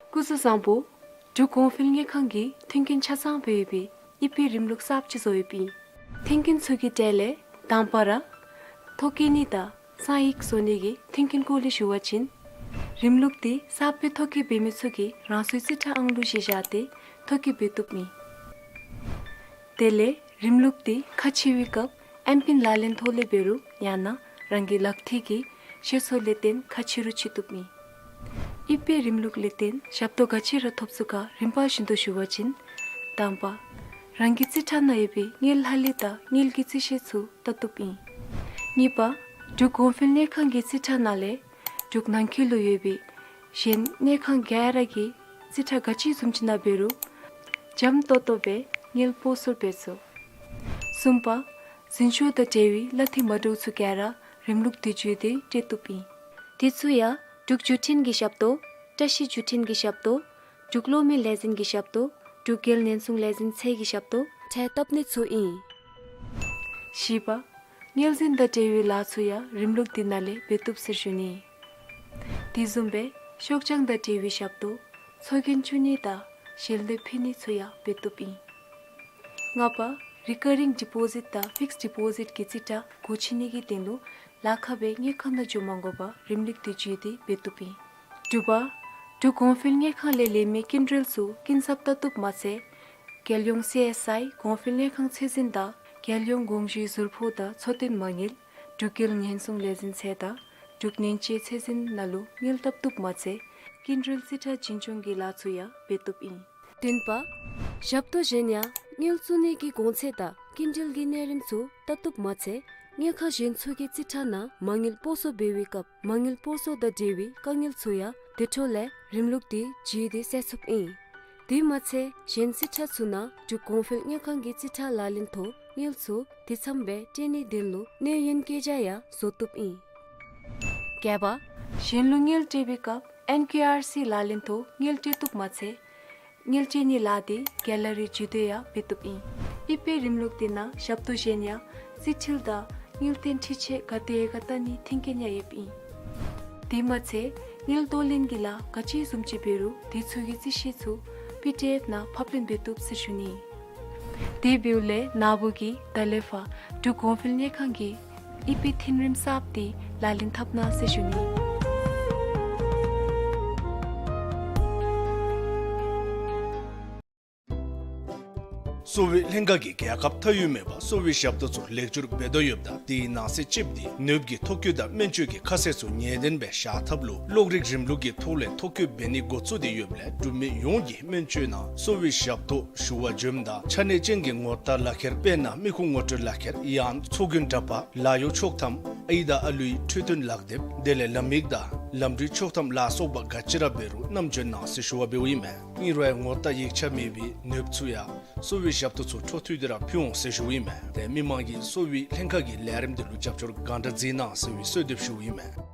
སྐུ་གཟུགས་བཟང་པོ། འབྲུག་གོང་འཕེལ་དངུལ་ཁང་གིས་མཐུན་རྐྱེན་ཆ་ཚང་སྦེ་ཡོད་པའི་ཨི་པེ་རིམ་ལུགས་གསརཔ་ཅིག་བཟོ་ཡོདཔ་ཨིན། མཐུན་རྐྱེན་ཚུ་གི་གྲས་ལས་དང་པ་ར་ཐོ་བཀོད་ནི་དང་གསང་ཡིག་བཟོ་ནི་གི་མཐུན་རྐྱེན་སྐོར་ལས་ཞུ་བ་ཅིན་རིམ་ལུགས་འདི་གསརཔ་སྦེ་ཐོ་བཀོད་འབད་མི་ཚུ་གིས་རང་སོའི་རྩིས་ཁྲ་ཨང་གླུ་གཞི་བཞག་སྟེ་ཐོ་བཀོད་འབད་བཏུབ་ཨིན། དེ་ལས་རིམ་ལུགས་འདི་ཁ་ཕྱེ་བའི་སྐབས་ཨེམ་པིན་ལག་ལེན་ཐོག་ལས་འབད་རུང་ཡང་ན་རང་གི་ལག་ཐིལ་གྱི་ཤེས་ཚད་ལས་བརྟེན་ཁ་ཕྱེ་རུང་ཕྱེ་བཏུབ་ཨིན། ཨི་པེ་རིམ་ལུགས་ལས་བརྟེན་ཞབས་ཏོག་ག་ཅི་ར་ཐོབ་ཚུགས་ག་རིམ་པ་བཞིན་དུ་ཞུ་བ་ཅིན། དང་པ། རང་གི་རྩིས་ཁྲ་ནང་ཡོད་པའི་དངུལ་ལྷག་ལུས་དང་དངུལ་གྱི་རྩིས་ཤེས་ཚུ་བལྟ་བཏུབ་ཨིན། གཉིས་པ། འབྲུག་གོང་འཕེལ་དངུལ་ཁང་གི་རྩིས་ཁྲ་ནང་ལས་འབྲུག་ནང་འཁོད་ལུ་ཡོད་པའི་གཞན་དངུལ་ཁང་ག་ར་གི་རྩིས་ཁྲ་ག་ཅི་བཟུམ་ཅིག་ནང་འབད་རུང་འཇམ་ཏོང་ཏོ་སྦེ་དངུལ་སྤོ་སོར་འབད་ཚུགས། གསུམ་པ། འཛིན་སྐྱོང་དང་འབྲེལ་བའི་གླ་འཐུས་མ་འདྲཝ་ཚུ་ག་ར་རིམ་ལུགས་འདི་བརྒྱུད་དེ་སྤྲོད་བཏུབ་ཨིན། དེ་ཚུ་ཡང་འབྲུག་བརྒྱུད་འཕྲིན་གྱི་ཞབས་ཏོག། བཀྲ་ཤིས་བརྒྱུད་འཕྲིན་གྱི་ཞབས་ཏོག། འབྲུག་གློག་མེ་ལས་འཛིན་གྱི་ཞབས་ཏོག། འབྲུག་རྒྱལ་ཉེན་སྲུང་ལས་འཛིན་ཚད་ཀྱི་ཞབས་ཏོག་འཕྲལ་བཏབ་ནི་ཚུ་ཨིན། བཞི་པ། དངུལ་འཛིན་དང་འབྲེལ་བའི་ལཱ་ཚུ་ཡང་རིམ་ལུགས་འདི་ནང་ལས་འབད་བཏུབ་ཟེར་ཞུ་ནི། དེ་བཟུམ་སྦེ་ཤོག་བྱང་དང་འབྲེལ་བའི་ཞབས་ཏོག། ཚོགས་རྒྱན་བཙུགས་ནི་དང་ཞལ་འདེབས་ཕུལ་ནི་ཚུ་ཡང་འབད་བཏུབ་ཨིན། ལྔ་པ། རི་ཀར་རིང་ཌི་པོ་ཟིཊ་དང་ཕིགསཌ་ཌི་པོ་ཟིཊ་གི་རྩིས་ཁྲ་སྒོ་ཕྱེ་ནི་གི་དོན་ལུ་ལཱ་ཁག་སྦེ་དངུལ་ཁང་ནང་འགྱོ་མ་དགོ་པར་རིམ་ལུགས་འདི་བརྒྱུད་དེ་འབད་བཏུབ་ཨིན། དྲུག་པ། འབྲུག་གོང་འཕེལ་དངུལ་ཁང་ལས་ལེན་མི་སྐྱིན་འགྲུལ་ཚུ་སྐྱིན་ཚབ་བལྟ་བཏུབ་མ་ཚད་རྒྱལ་ཡོངས་སི་ཨེསི་ཨའི་གོང་འཕེལ་དངུལ་ཁང་ཚད་འཛིན་དང་རྒྱལ་ཡོངས་དགོངས་ཞུའི་ཟུར་ཕོགས་དང་འཚོ་རྟེན་མ་དངུལ་འབྲུག་རྒྱལ་ཉེན་སྲུང་ལས་འཛིན་ཚད་དང་འབྲུག་ནན་དཔྱད་ཚད་འཛིན་ནང་ལུ་དངུལ་བཏབ་བཏུབ་མ་ཚད་སྐྱིན་འགྲུལ་རྩིས་ཁྲ་བྱིན་སྐྱོང་གི་ལཱ་ཚུ་ཡང་འབད་བཏུབ་ཨིན། བདུན་པ། ཞབས་ཏོག་གཞན་ཡང་དངུལ་བཙུགས་ནི་གི་གོང་ཚད་དང་སྐྱིན་འགྲུལ་གྱི་གནས་རིམ་ཚུ་བལྟ་བཏུབ་མ་ཚད་དངུལ་ཁང་གཞན་ཚུ་གི་རྩིས་ཁྲ་ནང་མ་དངུལ་སྤོ་སོར་འབད་བའི་སྐབས་མ་དངུལ་སྤོ་སོར་དང་འབྲེལ་བའི་དཀའ་ངལ་ཚུ་ཡང་དེ་འཕྲོ་ལས་རིམ་ལུགས་འདི་བརྒྱུད་དེ་སེལ་ཚུགསཔ་ཨིན། དེ་མ་ཚད་གཞན་རྩིས་ཁྲ་ཚུ་ནང་འབྲུག་གོང་འཕེལ་དངུལ་ཁང་གི་རྩིས་ཁྲ་ལག་ལེན་ཐོག་དངུལ་ཚུ་དེ་ཚམ་སྦེ་སྤྲོད་ནིའི་དོན་ལུ་གནས་ཡུན་བཀོད་རྒྱ་ཡང་བཟོ་བཏུབ་ཨིན། བརྒྱད་པ། གཞན་ལུ་དངུལ་སྤྲོད་པའི་སྐབས་ཨེན་ཀེ་ཨར་སི་ལག་ལེན་ཐོག་དངུལ་སྤྲོད་བཏུབ་མ་ཚད་དངུལ་སྤྲོད་ནིའི་ལཱ་འདི་ག་ལ་རི་བརྒྱུད་དེ་ཡང་འབད་བཏུབ་ཨིན། ཨི་པེ་རིམ་ལུགས་འདི་ནང་ཞབས་ཏོག་གཞན་ཡང་རྩིས་འཕྲུལ་དང་དངུལ་རྟེན་འཕྲུལ་ཆས་ག་དེ་ག་བལྟ་ནིའི་མཐུན་རྐྱེན་ཡང་ཡོདཔ་ཨིན། དེ་མ་ཚད་དངུལ་གཏོང་ལེན་གྱི་ལཱ་ག་ཅི་བཟུམ་ཅིག་འབད་རུང་དེ་ཚུ་གི་རྩིས་ཤེས་ཚུ་པི་ཌི་ཨེཕ་ནང་ཕབ་ལེན་འབད་བཏུབ་ཟེར་ཞུ་ནི། དེ་འབདཝ་ལས་ན་བུ་གིས་ད་ལས་ཕར་འབྲུག་གོང་འཕེལ་དངུལ་ཁང་གི་ཨི་པེ་མཐུན་རིམ་གསརཔ་འདི་ལག་ལེན་འཐབ་གནང་ཟེར་ཞུ་ནི། གསོ་བའི་ལྷན་ཁག་གིས་རྒྱལ་ཁབ་མཐའ་དབུས་མེད་པར་གསོ་བའི་ཞབས་ཏོག་ཚུ་ལེགས་བཅོས་འབད་དོ་ཡོདཔ་ད་དེའི་ནང་གསེས་ཅིག་འདི་ནདཔ་ཀྱི་ཐོ་བཀོད་དང་སྨན་བཅོས་ཀྱི་ཁ་གསལ་ཚུ་ངེས་བདེན་སྦེ་བཞག་ཐབས་ལུ་གློག་རིག་རིམ་ལུགས་ཀྱི་ཐོག་ལས་ཐོ་བཀོད་འབད་ནི་འགོ་བཙུགས་ཏེ་ཡོདཔ་ལས་འབྲུག་མི་ཡོངས་ཀྱིས་སྨན་བཅོས་ནང་གསོ་བའི་ཞབས་ཏོག་ཞུ་བར་འབྱོནམ་ད་ཆ་གནས་ཅན་གྱི་ངོ་རྟགས་ལག་ཁྱེར་དཔེར་ན་མི་ཁུངས་ངོ་སྤྲོད་ལག་ཁྱེར་ཡང་ཚོགས་རྒྱན་འདྲ་པར་ལཱ་གཡོག་ཆོག་ཐམ་ཨའི་དང་ཨ་ལུའི་འཕྲོད་བསྟེན་ལག་དེབ་དེ་ལས་ལམ་ཡིག་དང་ལམ་འགྲུལ་ཆོག་ཐམ་ལ་སོགས་པ་ག་ཅི་ར་འབད་རུང་རྣམ་འབྱོན་གནང་ཟེར་ཞུ་བ་འབདཝ་ཨིན་མས། ཨིན་རུང་ཡང་ངོ་རྟགས་ཡིག་ཆ་མེད་པའི་ནདཔ་ཚུ་ཡང་གསོ་བའི་ཞབས་ཏོག་ཚུ་འཕྲོ་མཐུད་དེ་ར་ཕུལ་འོང་ཟེར་ཞུཝ་ཨིན་མས། ཏེ་མི་མང་གིས་གསོ་བའི་ལྷན་ཁག་གི་ལས་རིམ་འདི་ལུ་རྒྱབ་སྐྱོར་གང་དྲག་མཛད་གནང་ཟེར་བའི་གསོལ་འདེབས་ཞུཝ་ཨིན་མས།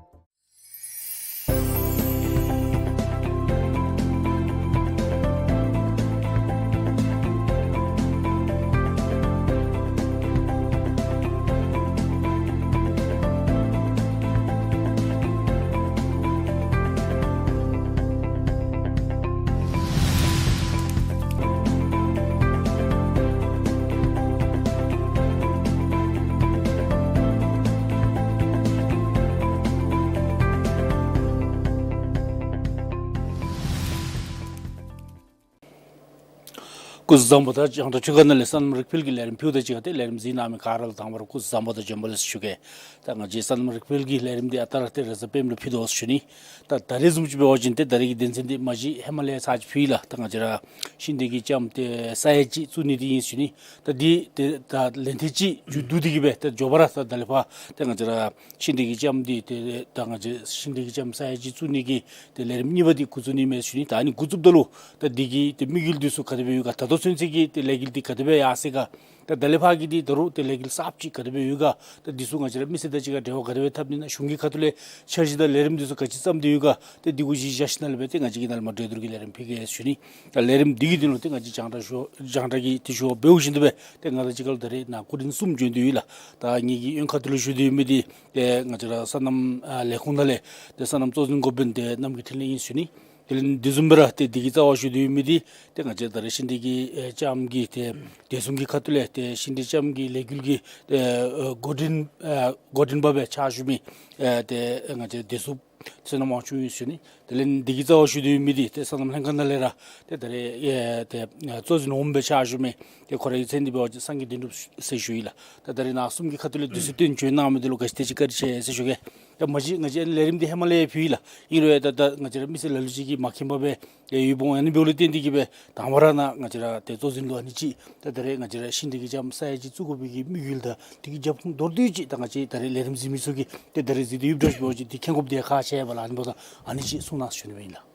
སྐུ་གཟུགས་བཟང་པོ། ད་རྒྱང་བསྒྲགས་ཁྲི་ཁ་ནང་ལས་སོ་ནམ་རིག་འཕེལ་གྱི་ལས་རིམ་ཕུལཝ་ད་གཅིག་ཁར་ཏེ་ལས་རིམ་གཟིགས་གནང་མི་ག་ར་ལུ་དང་པ་ར་སྐུ་གཟུགས་བཟང་པོ་དང་བྱོན་པ་ལེགས་སོ་ཞུ་གེ། ད་ང་བཅས་སོ་ནམ་རིག་འཕེལ་གྱི་ལས་རིམ་འདི་ཨ་རྟག་ར་ཏེ་རེས་གཟའ་སྤེནམ་ལུ་ཕུལ་དོ་ཟེར་ཞུ་ནི། ད་ད་རེས་བཟུམ་ཅིག་འབད་བ་ཅིན་ཏེ་ད་རེས་ཀྱི་དོན་ཚན་འདི་མ་གཞི་ཧེ་མ་ལས་ཚར་ཅིག་ཕུལ་ཡི་ལགས། ད་ང་བཅས་ར་ཤིང་འབྲས་ཀྱི་ལྕངམ་ཏེ་ས་ཡ་གཅིག་བཙུགས་ནི་འདི་ཨིན་ཟེར་ཞུ་ནི། ད་འདི་ཏེ་ད་ལན་ཐེངས་གཅིག་མཇུག་བསྡུ་སྟེ་གི་སྦེ་ད་མགྱོགས་པ་ར་ད་ད་ལས་ཕར་ཏེ་ང་བཅས་ར་ཤིང་འབྲས་ཀྱི་ལྕངམ་འདི་ཏེ་ད་ང་བཅས་ཤིང་འབྲས་ཀྱི་ལྕངམ་ས་ཡ་གཅིག་བཙུགས་ནི་གི་ཏེ་ལས་རིམ་གཉིས་པ་འདི་འགོ་བཙུགས་ནི་མས་ཟེར་ཞུ་ནི། ད་ཨ་ནི་འགོ་བཙུགསཔ་ད་ལུ་ད་འདི་གི་ཏེ་དམིགས་ཡུལ་འདི་ཚུ་ག་དེ་སྦེ་ཡོད་ག། ད་ལྟོ་ཚུན་ཚོད་ཀྱི་ཏེ་ལས་འགུལ་འདི་ག་དེ་སྦེ་ཡར་སོ་ཡི་ག། ད་ད་ལས་ཕར་གྱི་འདི་ད་རུང་ཏེ་ལས་འགུལ་གསརཔ་ཅིག་ག་དེ་སྦེ་ཡོད་ག། ད་འདི་ཚུ་ང་བཅས་ར་མི་སེར་དང་གཅིག་ཁར་འབྲེལ་བ་ག་དེ་སྦེ་འཐབ་ནི་ཨིན་ན། གཞུང་གི་ཁ་ཐུག་ལས་འཆར་གཞི་དང་ལས་རིམ་འདི་ཚུ་ག་ཅི་བརྩམས་ཏེ་ཡོད་ག། ད་འདི་གུ་གཞི་བཞག་ཞིནམ་ལས་སྦེ་ཏེ་ང་བཅས་ཀྱིས་ནཱ་ལས་མར་གྲོས་བསྡུར་གྱི་ལས་རིམ་ཕུལ་གེ་ཟེར་ཞུ་ནི། ད་ལས་རིམ་འདི་གི་དོན་ལུ་ཏེ་ང་བཅས་རྒྱང་བསྒྲགས་ཞུ་རྒྱང་བསྒྲགས་ཀྱི་ཏེ་ཞུ་བ་འབདཝ་བཞིན་དུ་སྦེ་ཏེ་ང་དང་གཅིག་ཁར་ལུ་ད་རེས་ནཱ་སྐུ་མགྲོན་གསུམ་བྱོན་ཏེ་ཡོད་ལགས། ད་ངེ་གི་གཡོན་ཁ་ཐུག་ལུ་བཞུགས་ཏེ་ཡོད་མི་འདི་ཏེ་ང་བཅས་ར་སོ་ནམ་ཨ་ལས་ཁུངས་ནང་ལས་ཏེ་སོ་ནམ་གཙོ་འཛིན་འགོ་དཔོན་ཏེ་རྣམ་རྒྱལ་འཕྲིན་ལས་ཨིན་ཟེར་ཞུ་ནི། དེ་ལས་དེ་བཟུམ་སྦེ་ར་ཏེ་འདི་གི་རྩ་བར་བཞུགས་ཏེ་ཡོད་མི་འདི་ཏེ་ང་བཅས་ད་རེས་ཤིང་འབྲས་ཀྱི་ཨེ་ལྕངམ་གྱི་ཏེ་བདེ་སྲུང་གི་ཁ་ཐུག་ལས་ཏེ་ཤིང་འབྲས་ལྕངམ་གྱི་ལས་འགུལ་གྱི་ཏེ་ཨེ་འགོ་འདྲེན་ཨེ་འགོ་འདྲེན་པ་སྦེ་ཕྱག་ཞུ་མི་ཨེ་ཏེ་ང་བཅས་བདེ་སྲུང་བསོད་ནམས་དབང་ཕྱུག་ཨིན་ཟེར་ཞུ་ནི། དེ་ལས་འདི་གི་རྩ་བར་བཞུགས་ཏེ་ཡོད་མི་འདི་ཏེ་སོ་ནམ་ལྷན་ཁག་ནང་ལས་ར་ཏེ་ད་རེས་ཨེ་ཏེ་ཨེ་གཙོ་འཛིན་འོགམ་སྦེ་ཕྱག་ཞུ་མི་ཏེ་ཁོ་རའི་མཚན་འདི་འབད་བ་ཅིན་སངས་རྒྱས་བདེན་གྲུབ་ཟེར་ཞུ་ཡི་ལགས། ད་ད་རེས་ནཱ་གསུམ་གྱི་ཁ་ཐུག་ལས་དུས་ཚོད་བཏོན་བྱོན་གནང་མི་འདི་ལུ་ག་ཅི་དེ་ཅིག་བཀའ་དྲིན་ཆེ་ཟེར་ཞུ་གེ། ད་མ་གཞི་ང་བཅས་ལས་རིམ་འདི་ཧེ་མ་ལས་ཕུལ་ཡི་ལགས། ཨིན་རུང་ཡང་ད་ད་ང་བཅས་ར་མི་སེར་ལ་ལུ་ཅིག་གིས་མ་མཁྱེན་པ་སྦེ་ཡོདཔ་འོང་། ཨ་ནི་འབདཝ་ལས་བརྟེན་ཏེ་གི་སྦེ་དང་པ་ར་ནཱ་ང་བཅས་ར་ཏེ་གཙོ་འཛིན་ལུ་ཨ་ནི་ཅིག་ད་ད་རེས་ང་བཅས་ར་ཤིང་འབྲས་ཀྱི་ལྕངམ་ས་ཡ་གཅིག་བཙུགས་དགོ་པའི་གི་དམིགས་ཡུལ་དང་དེ་གི་རྒྱབ་ཁུངས་མདོར་བསྡུས་ཅིག་ད་ང་བཅས་ད་རེས་ལས་རིམ་གཟིགས་མི་ཚུ་གིས་ཏེ་ད་རེས་གཟིགས་ཏེ་ཡོདཔ་འདྲཝ་ཅིག་འབད་བ་ཅིན་ཏེ་མཁྱེན་དགོཔ་འདི་ཁག་ཆེ་བས་ལགས། ཨ་ནི་འབདཝ་ད་ཨ་ནི་ཅིག་གསུང་གནང་ཟེར་ཞུ་ནི་ཨིན་ལགས།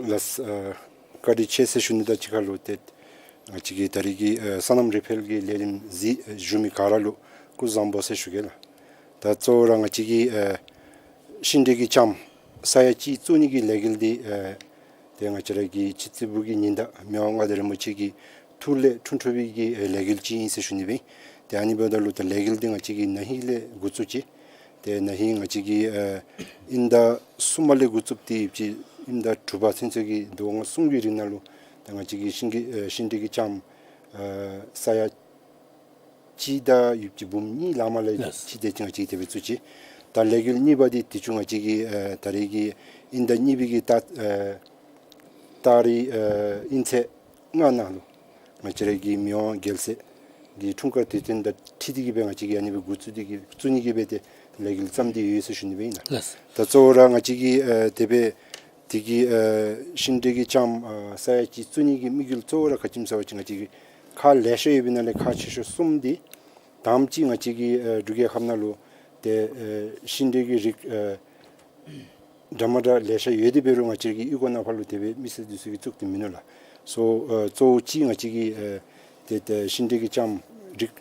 ལགས། ཨ་བཀའ་དྲིན་ཆེ་ཟེར་ཞུ་ནི་དང་གཅིག་ཁར་ལུ་ཏེ་ང་བཅས་ཀྱི་ད་རེས་ཀྱི་ཨེ་སོ་ནམ་རིག་འཕེལ་གྱི་ལས་རིམ་གཟིགས་ཨེ་བཞུགས་མི་ག་ར་ལུ་སྐུ་གཟུགས་བཟང་པོ་ཟེར་ཞུ་གེ་ལགས། ད་གཙོ་བོ་ར་ང་བཅས་ཀྱི་ཨེ་ཤིང་འབྲས་ཀྱི་ལྕངམ་ས་ཡ་གཅིག་བཙུགས་ནི་གི་ལས་འགུལ་འདི་ཨེ་ཏེ་ང་བཅས་ར་གི་སྤྱི་ཚེས་དགུ་གི་ཉིན་ད་མི་དབང་མངའ་བདག་རིན་པོ་ཆེ་གི་ཐུགས་ལས་འཁྲུངས་འཁྲུངས་པའི་གི་ཨེ་ལས་འགུལ་ཅིག་ཨིན་ཟེར་ཞུ་ནི་སྦེ། ཏེ་ཨ་ནི་འབདཝ་ད་ལུ་ད་ལས་འགུལ་འདི་ང་བཅས་ཀྱིས་ན་ཧིང་ལས་འགོ་བཙུགས་ཅི། ཏེ་ན་ཧིང་ང་བཅས་ཀྱིས་ཨེ་དབྱིན་ཟླ་གསུམ་པ་ལས་འགོ་བཙུགས་ཏེ་ཡོད་ཅི། དབྱིན་ཟླ་དྲུག་པ་ཚུན་ཚོད་ཀྱི་ཟླཝ་ལྔ་གསུམ་གྱི་རིང་ནང་ལུ་ད་ང་བཅས་ཀྱིས་ཤིང་གི་ཨེ་ཤིང་འབྲས་ཀྱི་ལྕངམ་ཨེ་ས་ཡ་གཅིག་དང་ཡོདཔ་ཅིག་འབུམ་གཉིས་ལང་མ་ལས་ལགས། ཅིག་དེ་ཅིག་ང་བཅས་ཀྱིས་དེ་སྦེ་བཙུགས་ཅི། ད་ལས་འགུལ་གཉིས་པ་འདི་དུས་ཅི་ང་བཅས་ཀྱིས་ཨེ་ད་རེས་ཀྱི་དབྱིན་ཟླ་གཉིས་པའི་གི་ད་ཨེ་ད་རེས་ཨེ་དབྱིན་ཚེས་ལྔ་ནང་ལུ་ང་བཅས་ར་གི་མི་དབང་རྒྱལ་སྲས་ཀྱི་འཁྲུངས་སྐར་དུས་སྟོན་དང་འཁྲིལ་ཏེ་གི་སྦེ་ང་བཅས་ཀྱིས་ཨ་ནི་སྦེ་འགོ་བཙུགས་ཏེ་གི་བཙུགས་ནི་གི་སྦེ་ཏེ་ལས་འགུལ་བརྩམས་ཏེ་ཡོད་ཟེར་ཞུ་ནི་སྦེ་ཨིན་ལགས། ལགས། ད་གཙོ་བོ་ར་ང་བཅས་ཀྱིས་ཨེ་དེ་སྦེ་དེ་གི་ཨེ་ཤིང་འབྲས་ཀྱི་ལྕངམ་ཨེ་ས་ཡ་གཅིག་བཙུགས་ནི་གི་དམིགས་ཡུལ་གཙོ་བོ་ར་ག་ཅི་སྨོ་ཟེར་བ་ཅིན་ང་བཅས་ཀྱི་ཁག་ལེ་ཤ་ཡོད་པའི་ནང་ལས་ཁག་ཆེ་ཤོས་གསུམ་འདི་དང་པ་ཅིག་ང་བཅས་ཀྱི་ཨེ་འབྲུག་རྒྱལ་ཁབ་ནང་ལུ་ཏེ་ཨེ་ཤིང་འབྲས་ཀྱི་རིགས་ཨེ་འདྲ་མ་འདྲ་ལེ་ཤ་ཡོད་དེ་འབད་རུང་ང་བཅས་ཀྱི་གཡུས་སྒོ་ནང་ཕར་ལུ་དེ་སྦེ་མི་སེར་འདི་ཚུ་གིས་བཙུགས་ཏེ་མིན་ནུག་ལགས། སོ་ཨེ་གཙོ་བོ་ཅིག་ང་བཅས་ཀྱི་ཨེ་ཏེ་ཏེ་ཤིང་འབྲས་ཀྱི་ལྕངམ་རིགས་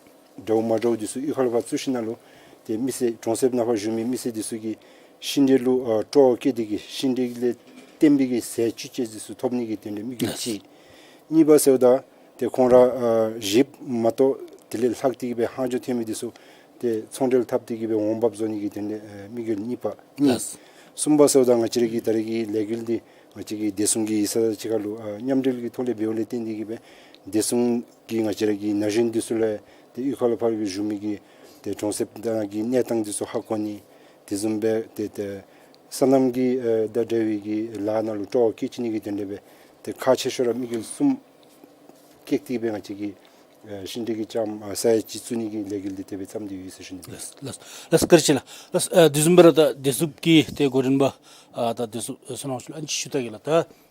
འདྲཝ་མ་འདྲཝ་འདི་ཚུ་གཡུས་ཁ་ལུ་ཕར་བཙུགས་ཞིནམ་ལས་ཏེ་མི་སེར་གྲོང་གསེབ་ནང་ཕར་བཞུགས་མི་མི་སེར་འདི་ཚུ་གིས་ཤིང་འབྲས་ལུ་ཨེ་སྤྲོ་བ་བསྐྱེད་དེ་གི་ཤིང་འབྲས་ལས་བརྟེན་པའི་གི་ཟས་བཅུད་ཅིག་འདི་ཚུ་ཐོབ་ནི་གི་དོན་ལས་དམིགས་ཡུལ་ཅིག། གཉིས་པ་ཟེརཝ་ད་ཏེ་ཁོང་ར་ཨ་གཞིས་མ་གཏོགས་དེ་ལས་ལྷག་སྟེ་གི་སྦེ་ལྷག་འཕྲོ་ཐོན་མི་འདི་ཚུ་ཏེ་ཚོང་འབྲེལ་འཐབ་སྟེ་གི་སྦེ་འོང་འབབ་བཟོ་ནི་གི་དོན་ལས་ཨ་དམིགས་ཡུལ་གཉིས་པ་གཉིས། ལགས། གསུམ་པ་ཟེརཝ་ད་ང་བཅས་ར་གི་ད་རེས་ཀྱི་ལས་འགུལ་འདི་ང་བཅས་ཀྱི་བདེ་སྲུང་གི་ཡིག་ཚང་དང་གཅིག་ཁར་ལུ་ཨ་མཉམ་འབྲེལ་གྱི་ཐོག་ལས་འབདཝ་ལས་བརྟེན་ཏེ་གི་སྦེ་བདེ་སྲུང་གིས་ང་བཅས་ར་གི་ན་གཞོན་འདི་ཚུ་ལས་ཏེ་གཡུས་ཁ་ལུ་ཕར་གྱི་བཞུགས་མི་གི་ཏེ་གྲོང་གསེབ་ནང་གི་གནས་སྟངས་འདི་ཚུ་ཧ་གོ་ནི། དེ་བཟུམ་སྦེ་ཏེ་ཏེ་སོ་ནམ་གྱི་ཨ་དང་འབྲེལ་བའི་གི་ལཱ་ནང་ལུ་སྤྲོ་བ་བསྐྱེད་བཅུག་ནི་གི་དོན་ལས་སྦེ་ཏེ་ཁག་ཆེ་ཤོས་ར་དམིགས་ཡུལ་གསུམ་ བཀལ་ཏེ་སྦེ་ང་བཅས་ཀྱིས་ཨ་ཤིང་འབྲས་ཀྱི་ལྕངམ་ཨ་ས་ཡ་གཅིག་བཙུགས་ནི་གི་ལས་འགུལ་འདི་དེ་སྦེ་བརྩམས་ཏེ་ཡོད་ཟེར་ཞུ་ནི། ལགས་ལགས་ལགས་བཀའ་དྲིན་ཆེ་ལགས། ལགས་ཨ་དེ་བཟུམ་སྦེ་ར་ད་བདེ་སྲུངཔ་གི་ཏེ་འགོ་འདྲེན་པ་ཨ་ད་བདེ་སྲུངཔ་བསོད་ནམས་ལགས་ལུ་ཨ་ནི་ཅིག་ཞུ་ད་གེ་ལགས། ད་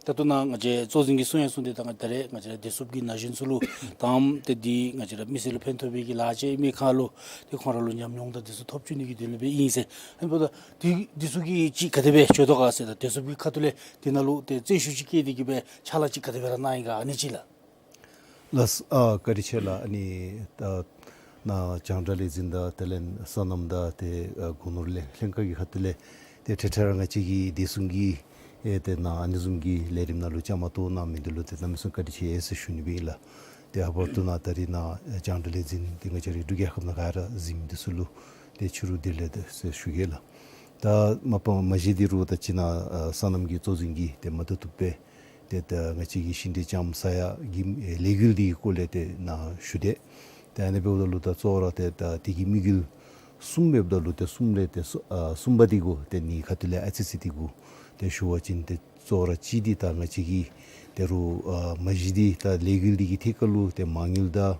ད་ལྟོ་ནཱ་ང་བཅས་གཙོ་འཛིན་གྱིས་གསུང་ཡང་གསུངས་ཏེ་ད་ང་ད་རེས་ང་བཅས་ར་བདེ་སྲུངཔ་གི་ན་གཞོན་ཚུ་ལུ་དང་པ་ཏེ་འདི་ང་བཅས་ར་མི་སེར་ལུ་ཕན་ཐོགས་པའི་གི་ལཱ་ཅིག་ཨིན་མི་ཁར་ལུ་ཏེ་ཁོང་ར་ལུ་ཉམས་མྱོང་དང་འདི་ཚུ་ཐོབ་བཅུག་ནི་གི་དོན་ལུ་སྦེ་ཨིན་ཟེར། ཨ་ནི་འབདཝ་ད་འདི་འདི་ཚུ་གིས་ཅིག་ག་དེ་སྦེ་འགྱོ་དོ་ག་ཟེར་ད་བདེ་སྲུངཔ་གི་ཁ་ཐུག་ལས་འདི་ནང་ལུ་ཏེ་བརྩོན་ཤུགས་ཅིག་བསྐྱེད་དེ་གི་སྦེ་ཕྱག་ལཱ་ཅིག་ག་དེ་སྦེ་ར་གནང་ཡི་ག་ཨ་ནི་ཅིག་ལགས། ལགས་ཨ་བཀའ་དྲིན་ཆེ་ལགས། ཨ་ནི་ད་ནཱ་རྒྱང་བསྒྲགས་ལས་འཛིན་དང་དེ་ལས་སོ་ནམ་དང་ཏེ་ཨ་སྒོ་ནོར་ལས་ལྷན་ཁག་གི་ཁ་ཐུག་ལས་ཏེ་འཕྲལ་འཕྲལ་ར་ང་བཅས་ཀྱི་བདེ་སྲུང་གི་ཨེ་ཏེ་ནཱ་ཨ་ནི་བཟུམ་གྱི་ལས་རིམ་ནང་ལུ་བཅའ་མར་གཏོགས་གནང་མི་འདི་ལུ་ཏེ་གནམ་མེད་ས་མེད་བཀའ་དྲིན་ཆེ་ཟེར་ཞུ་ནི་སྦེ་ཨིན་ལགས། ཏེ་ལྷག་པར་དུ་ནཱ་ད་རིས་ནཱ་རྒྱང་བསྒྲགས་ལས་འཛིན་ཏེ་ང་བཅས་རའི་འབྲུག་རྒྱལ་ཁབ་ནང་ག་ར་གཟིགས་མི་འདི་ཚུ་ལུ་ཏེ་ཕྱི་རུ་བདེ་ལེགས་ཟེར་ཞུ་གེ་ལགས། ད་མ་པ་མ་གཞི་འདི་རུང་ད་ཅི་ནཱ་ཨ་སོ་ནམ་གྱི་གཙོ་འཛིན་གྱིས་ཏེ་མ་བཏུབ་བཏུབ་སྦེ་ཏེ་ད་ང་བཅས་ཀྱི་ཤིང་འབྲས་ལྕངམ་ས་ཡ་གི་ཨེ་ལས་འགུལ་འདི་གི་སྐོར་ལས་ཏེ་ནཱ་ཞུ་དེས། ཏེ་ཨ་ནི་འབདཝ་ད་ལུ་ད་གཙོ་བོ་ར་ཏེ་ད་འདི་གི་དམིགས་ཡུལ་གསུམ་འབདཝ་ད་ལུ་ཏེ་གསུམ་ལས་ཏེ་གསུ་ཨ་གསུམ་པ་འདི་གུ་ཏེ་ནི་ཁ་ཐུག་ལས་ཨ་ཙི་ཙི་འདི་གུ་ཏེ་ཞུ་བ་ཅིན་ཏེ་གཙོ་བོ་ར་གཅིག་འདི་ད་ང་བཅས་ཀྱི་ཏེ་རུང་ཨ་མ་གཞི་འདི་ད་ལས་འགུལ་འདི་གི་ཐད་ཁར་ལུ་ཏེ་མ་དངུལ་དང་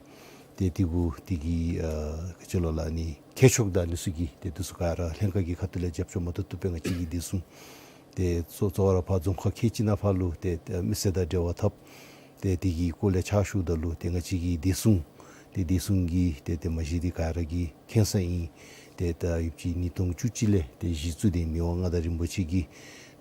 ཏེ་འདི་གུ་འདི་གི་ཨ་ག་ཅི་ལོ་ལགས་ཨ་ནི་མཁས་མཆོག་དང་ཨ་ནི་ཚུ་གི་ཏེ་འདི་ཚུ་ག་ར་ལྷན་ཁག་གི་ཁ་ཐུག་ལས་རྒྱབ་སྐྱོར་མ་བཏུབ་བཏུབ་སྦེ་ང་བཅས་ཀྱི་བདེ་སྲུང་ཏེ་གཙོ་གཙོ་བོ་ར་ཕར་རྫོང་ཁག་ཁལ་གཅིག་ནང་ཕར་ལུ་ཏེ་ཏེ་མི་སེར་དང་འབྲེལ་བ་འཐབ་སྟེ་དེ་གི་སྐོར་ལས་ཕྱག་ཞུཝ་ད་ལུ་ཏེ་ང་བཅས་ཀྱི་བདེ་སྲུང་ཏེ་བདེ་སྲུང་གི་ཏེ་ཏེ་མ་གཞི་འདི་ག་ར་གིས་མཁྱེན་གསལ་ཨིན། ཏེ་ད་ཡོདཔ་ཅིག་ཉིས་སྟོང་བཅུ་གཅིག་ལས་ཏེ་གཞི་བཙུགས་ཏེ་མི་དབང་མངའ་བདག་རིན་པོ་ཆེ་གི་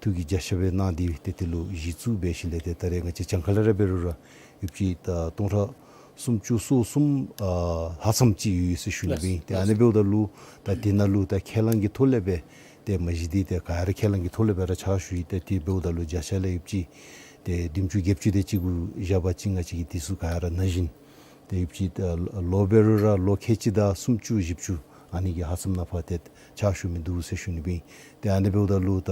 ཐུགས་ཀྱི་བརྒྱ་ཆ་སྦེ་གནང་སྟེ་ཏེ་དེ་ལུ་གཞི་བཙུགས་འབད་ཞིནམ་ལས་ཏེ་ད་རེས་ང་བཅས་གྱངས་ཁ་ལས་ར་འབད་རུང་ར་ཡོདཔ་ཅིག་ད་སྟོང་ཕྲག་སུམ་ཅུ་སོ་གསུམ་ཨ་ལྷག་ཙམ་ཅིག་ཡོད་ཟེར་ཞུ་ནི་ཨིན། ཏེ་ཨ་ནི་འབདཝ་ད་ལུ་ད་དེ་ནང་ལུ་ད་ཁས་བླངས་ཀྱི་ཐོག་ལས་སྦེ་ཏེ་མ་གཞི་འདི་ཏེ་ག་ར་ཁས་བླངས་ཀྱི་ཐོག་ལས་སྦེ་ར་ཕྱག་ཞུ་ཡི། ཏེ་དེ་འབདཝ་ད་ལུ་བརྒྱ་ཆ་ལས་ཡོདཔ་ཅིག་ཏེ་བདུན་ཅུ་བརྒྱད་ཅུ་དེ་ཅིག་གུ་བཞག་པ་ཅིན་ང་བཅས་ཀྱི་དེ་ཚུ་ག་ར་ན་གཞོན་ཏེ་ཡོདཔ་ཅིག་ད་ལོ་འབད་རུང་ར་ལོ་ཁལ་གཅིག་དང་སུམ་ཅུ་བཞི་བཅུ་ཨ་ནི་གི་ལྷག་ཙམ་ནང་ཕར་ཏེ་ཕྱག་ཞུ་མི་འདུག་ཟེར་ཞུ་ནི་ཨིན། ཏེ་ཨ་ནི་འབདཝ་ད་ལུ་ད་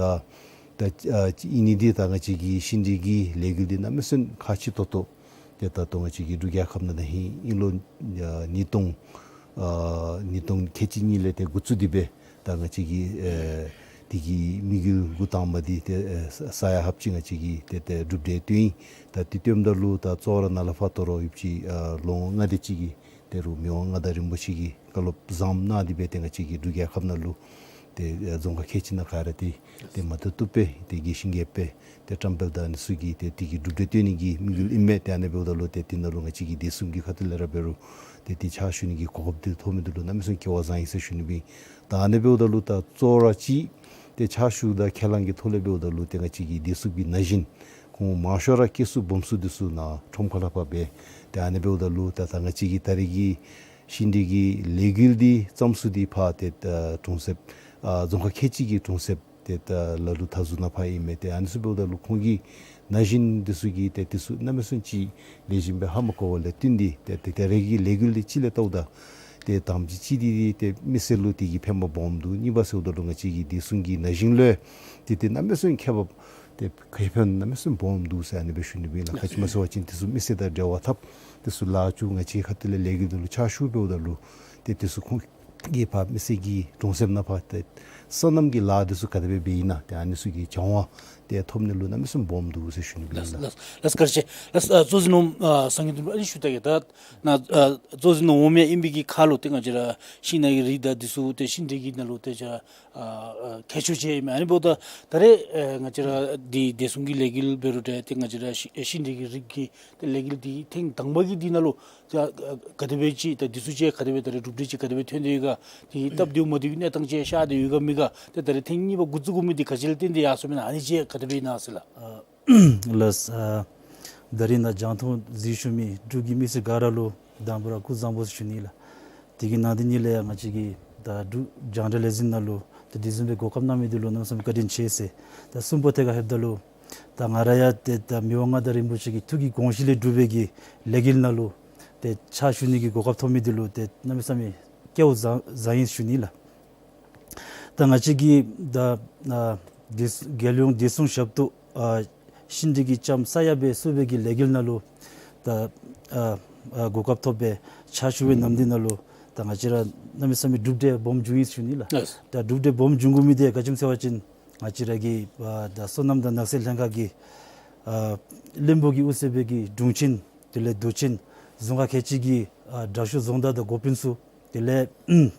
ད་ཨ་ཨིན་ནི་འདི་ད་ང་བཅས་ཀྱི་ཤིང་འབྲས་ཀྱི་ལས་འགུལ་འདི་གནམ་མེད་ས་མེད་ཁག་ཆེ་ཏོག་ཏོ་ཏེ་ད་ལྟོ་ང་བཅས་ཀྱི་འབྲུག་རྒྱལ་ཁབ་ནང་ད་ཧིང་ཨིན་ལོ་ཨ་ཉིས་སྟོང་ཨ་ཉིས་སྟོང་ཁལ་གཅིག་གཉིས་ལས་ཏེ་འགོ་བཙུགས་ཏེ་སྦེ་ད་ང་བཅས་ཀྱི་ཨེ་དེ་གི་དམིགས་ཡུལ་འགོ་དང་པ་འདི་ཏེ་ཨེ་ས་ས་ཡ་ལྷགཔ་ཅིག་ང་བཅས་ཀྱིས་ཏེ་ཏེ་གྲུབ་འབྲས་བཏོན་ཡི། ད་དེ་བཏོནམ་ད་ལུ་ད་གཙོ་བོ་ར་ནཱ་ལས་ཕར་ད་རུང་ཡོདཔ་ཅིག་ཨ་ལོ་ངོ་ལྔ་དེ་ཅིག་གི་ཏེ་རུང་མི་དབང་མངའ་བདག་རིན་པོ་ཆེ་གིས་བཀའ་སློབ་བཟངམ་གནང་སྟེ་སྦེ་ཏེ་ང་བཅས་ཀྱི་འབྲུག་རྒྱལ་ཁབ་ནང་ལུ་ཏེ་ཨེ་རྫོང་ཁག་ཁལ་གཅིག་ནང་ག་ར་ཏེ་ཏེ་མ་བཏུབ་བཏུབ་སྦེ་ཏེ་དགེ་ཞིང་རྒྱས་སྦེ་ཏེ་བཀྲམ་སྤེལ་དང་ཨ་ནི་ཚུ་གི་ཏེ་དེ་གི་གྲུབ་འབྲས་བཏོན་ནི་གི་དམིགས་ཡུལ་ཨིན་མས། ཏེ་ཨ་ནི་འབདཝ་ད་ལུ་ཏེ་དེ་ནང་ལུ་ང་བཅས་ཀྱི་བདེ་སྲུང་གི་ཁ་ཐུག་ལས་ར་འབད་རུང་ཏེ་དེ་ཕྱག་ཞུ་ནི་གི་གོ་སྐབས་འདི་ཐོབ་མི་འདི་ལུ་གནམ་མེད་ས་མེད་སྐལ་བ་བཟང་ཡི་ཟེར་ཞུ་ནི་ཨིན། ད་ཨ་ནི་འབདཝ་ད་ལུ་ད་གཙོ་བོ་ར་ཅིག་ཏེ་ཕྱག་ཞུཝ་ད་ཁས་བླངས་ཀྱི་ཐོག་ལས་འབདཝ་ད་ལུ་ཏེ་ང་བཅས་ཀྱི་བདེ་སྲུང་གི་ན་གཞོན་ཁོང་མང་ཤོས་ར་སྐྱེས་སུ་སྦོམ་སུ་འདི་ཚུ་ནཱ་ཁྲོམ་ཁ་ལས་ཕར་འབད། ཏེ་ཨ་ནི་འབདཝ་ད་ལུ་ད་ད་ང་བཅས་ཀྱི་ད་རེས་ཀྱི་ཤིང་འབྲས་ཀྱི་ལས་འགུལ་འདི་བརྩམ་ས་འདི་ཕར་ཏེ་ད་གྲོང་གསེབ་ཨ་རྫོང་ཁག་ཁལ་གཅིག་གི་གྲོང་གསེབ་ཏེ་ད་ལ་ལུ་ད་ཟུར་ནང་ཕར་ཨིན་མས། ཏེ་ཨ་ནི་ཚུ་འབདཝ་ད་ལུ་ཁོང་གི་ན་གཞོན་འདི་ཚུ་གིས་ཏེ་འདི་ཚུ་གནམ་མེད་ས་མེད་ཅིག་ལེགས་ཤོམ་སྦེ་ཧ་མ་གོ་བ་ལས་བརྟེན་ཏེ་ཏེ་ཏེ་ད་རེས་ཀྱི་ལས་འགུལ་འདི་ཅིག་ལས་བལྟཝ་ད་ཏེ་དང་པ་ཅིག་ཅིག་འདི་ཏེ་མི་སེར་ལུ་དེ་གིས་ཕན་པ་སྦོམ་འདུག། གཉིས་པ་ཟེརཝ་ད་ལུ་ང་བཅས་ཀྱི་བདེ་སྲུང་གི་ན་གཞོན་ལུ་ཏེ་ཏེ་གནམ་མེད་ས་མེད་ཁེ་བབ་ཏེ་ཁེ་ཕན་གནམ་མེད་ས་མེད་སྦོམ་འདུག་ཟེར་ཨ་ནི་སྦེ་ཞུ་ནི་ཨིན་ལགས། ག་ཅི་སྨོ་ཟེར་བ་ཅིན་འདི་ཚུ་མི་སེར་དང་འབྲེལ་བ་འཐབ། འདི་ཚུ་ལཱ་ཅིག་ང་བཅས་ཁ་ཐུག་ལས་ལས་འགུལ་འདི་ལུ་ཕྱག་ཞུ་འབདཝ་ད་ལུ་ཏེ་འདི་ཚུ་ཁོང་གིས་ཕར་མི་སེར་གྱི་གྲོང་གསེབ་ནང་ཕར་ཏེ་སོ་ནམ་གྱི་ལཱ་འདི་ཚུ་ག་དེ་སྦེ་འབད་ཡི་ན་ཏེ་ཨ་ནི་ཚུ་གི་བྱང་བ་ཏེ་ཐོབ་ནི་ལུ་གནམ་མེད་ས་མེད་སྦོམ་འདུག་ཟེར་ཞུ་ནི་ཨིན་ལགས། ལགས་ལགས་ལགས་བཀའ་དྲིན་ཆེ་ལགས། ཨ་གཙོ་འཛིན་ནོར་བུ་ཨ་སངས་རྒྱས་དོན་གྲུབ་ཨ་ནི་ཞུ་ད་གེ། ད་ནཱ་ཨ་གཙོ་འཛིན་ནོར་བུ་མི་ཨིན་པའི་གི་ཁར་ལུ་ཏེ་ང་བཅས་ར་ཤིང་ནགས་ཀྱི་རིགས་དང་འདི་ཚུ་ཏེ་ཤིང་འབྲས་ཀྱི་ནང་ལུ་ཏེ་ཅ་ཨ་ཨ་མཁས་མཆོག་ཅིག་ཨིན་མས། ཨ་ནི་འབདཝ་ད་ད་རེས་ཨེ་ང་བཅས་ར་འདི་བདེ་སྲུང་གི་ལས་འགུལ་འབད་རུང་འདྲ་ཏེ་ང་བཅས་ར་ཤིང་ཨེ་ཤིང་འབྲས་ཀྱི་རིགས་ཀྱི་ཏེ་ལས་འགུལ་འདི་ཐེངས་དང་པ་གི་འདི་ནང་ལུ་ཏེ་ཨ་ག་དེ་སྦེ་ཅིག་ད་འདི་ཚུ་ཅིག་ག་དེ་སྦེ་ད་རེས་གྲུབ་འབྲས་ཅིག་ག་དེ་སྦེ་ཐོན་ཏེ་ཡོད་ག། ཏེ་སྟབས་བདེཝ་མ་བདེཝ་གི་གནས་སྟངས་ཅིག་ཤར་ཏེ་ཡོད་ག་མེད་ག། ཏེ་ད་རེས་ཐེངས་གཉིས་པ་འགོ་བཙུགས་དགོ་མི་འདི་ག་ཅི་ལུ་བརྟེན་ཏེ་ཡར་སོང་མི་ཨིན་ན་ཨ་ནི་ཅིག་ག་དེ་སྦེ་ཨིན་ན་ཟེར་ལགས། ཨ་ལགས། ཨ་ད་རིས་ནཱ་རྒྱང་མཐོང་གཟིགས་བཞུགས་མི་འབྲུག་གི་མི་སེར་ག་ར་ལུ་དང་པ་ར་སྐུ་གཟུགས་བཟང་པོ་ཟེར་ཞུ་ནི་ལགས། དེ་གི་ནང་དེ་ཉིད་ལས་ཡང་ང་བཅས་ཀྱི་ད་འབྲུག་རྒྱང་བསྒྲགས་ལས་འཛིན་ནང་ལུ་ད་དེ་བཟུམ་སྦེ་གོ་སྐབས་གནང་མི་འདི་ལུ་གནམ་མེད་ས་མེད་བཀའ་དྲིན་ཆེ་ཟེར། ད་གསུམ་པ་ཐད་ཁར་ལྷོདཔ་ད་ལུ་ད་ང་ར་ཡང་ཏེ་ད་མི་དབང་མངའ་བདག་རིན་པོ་ཆེ་གི་ཐུགས་ཀྱི་དགོངས་གཞི་ལས་གྲུབ་པའི་གི་ལས་འགུལ་ནང་ལུ་ཏེ་ཕྱག་ཞུ་ནི་གི་གོ་སྐབས་ཐོབ་མི་འདི་ལུ་ཏེ་གནམ་མེད་ས་མེད་སྐལ་བ་བཟང་བཟང་ཡི་ཟེར་ཞུ་ནི་ལགས། ད་ང་བཅས་ཀྱི་ད་ཨ་བདེ་རྒྱལ་ཡོངས་བདེ་སྲུང་ཞབས་ཏོག་ཨ་ཤིང་འབྲས་ཀྱི་ལྕངམ་ས་ཡ་སྦེ་བཙུགས་པའི་གི་ལས་འགུལ་ནང་ལུ་ད་ཨ་ཨ་གོ་སྐབས་ཐོབ་སྦེ་ཕྱག་ཞུ་བའི་ནམ་དུས་ནང་ལུ་ད་ང་བཅས་ར་གནམ་མེད་ས་མེད་གྲུབ་འབྲས་སྦོམ་བྱུང་ཡི་ཟེར་ཞུ་ནི་ལགས། ལགས། ད་གྲུབ་འབྲས་སྦོམ་བྱུང་དགོ་མི་འདི་ག་ཅི་སྨོ་ཟེར་བ་ཅིན་ང་བཅས་ར་གི་ཨ་ད་སོ་ནམ་དང་ནགས་ཚལ་ལྷན་ཁག་གིས་ཨ་བློན་པོ་གིས་དབུ་གཙོས་པའི་གི་དྲུང་ཆེན་དེ་ལས་མདོ་ཆེན་ རྫོང་ཁག་ཁལ་གཅིག་གི་ཨ་དྲག་ཤོས་རྫོང་བདག་དང་འགོ་དཔོན་ཚུ་དེ་ལས་ང་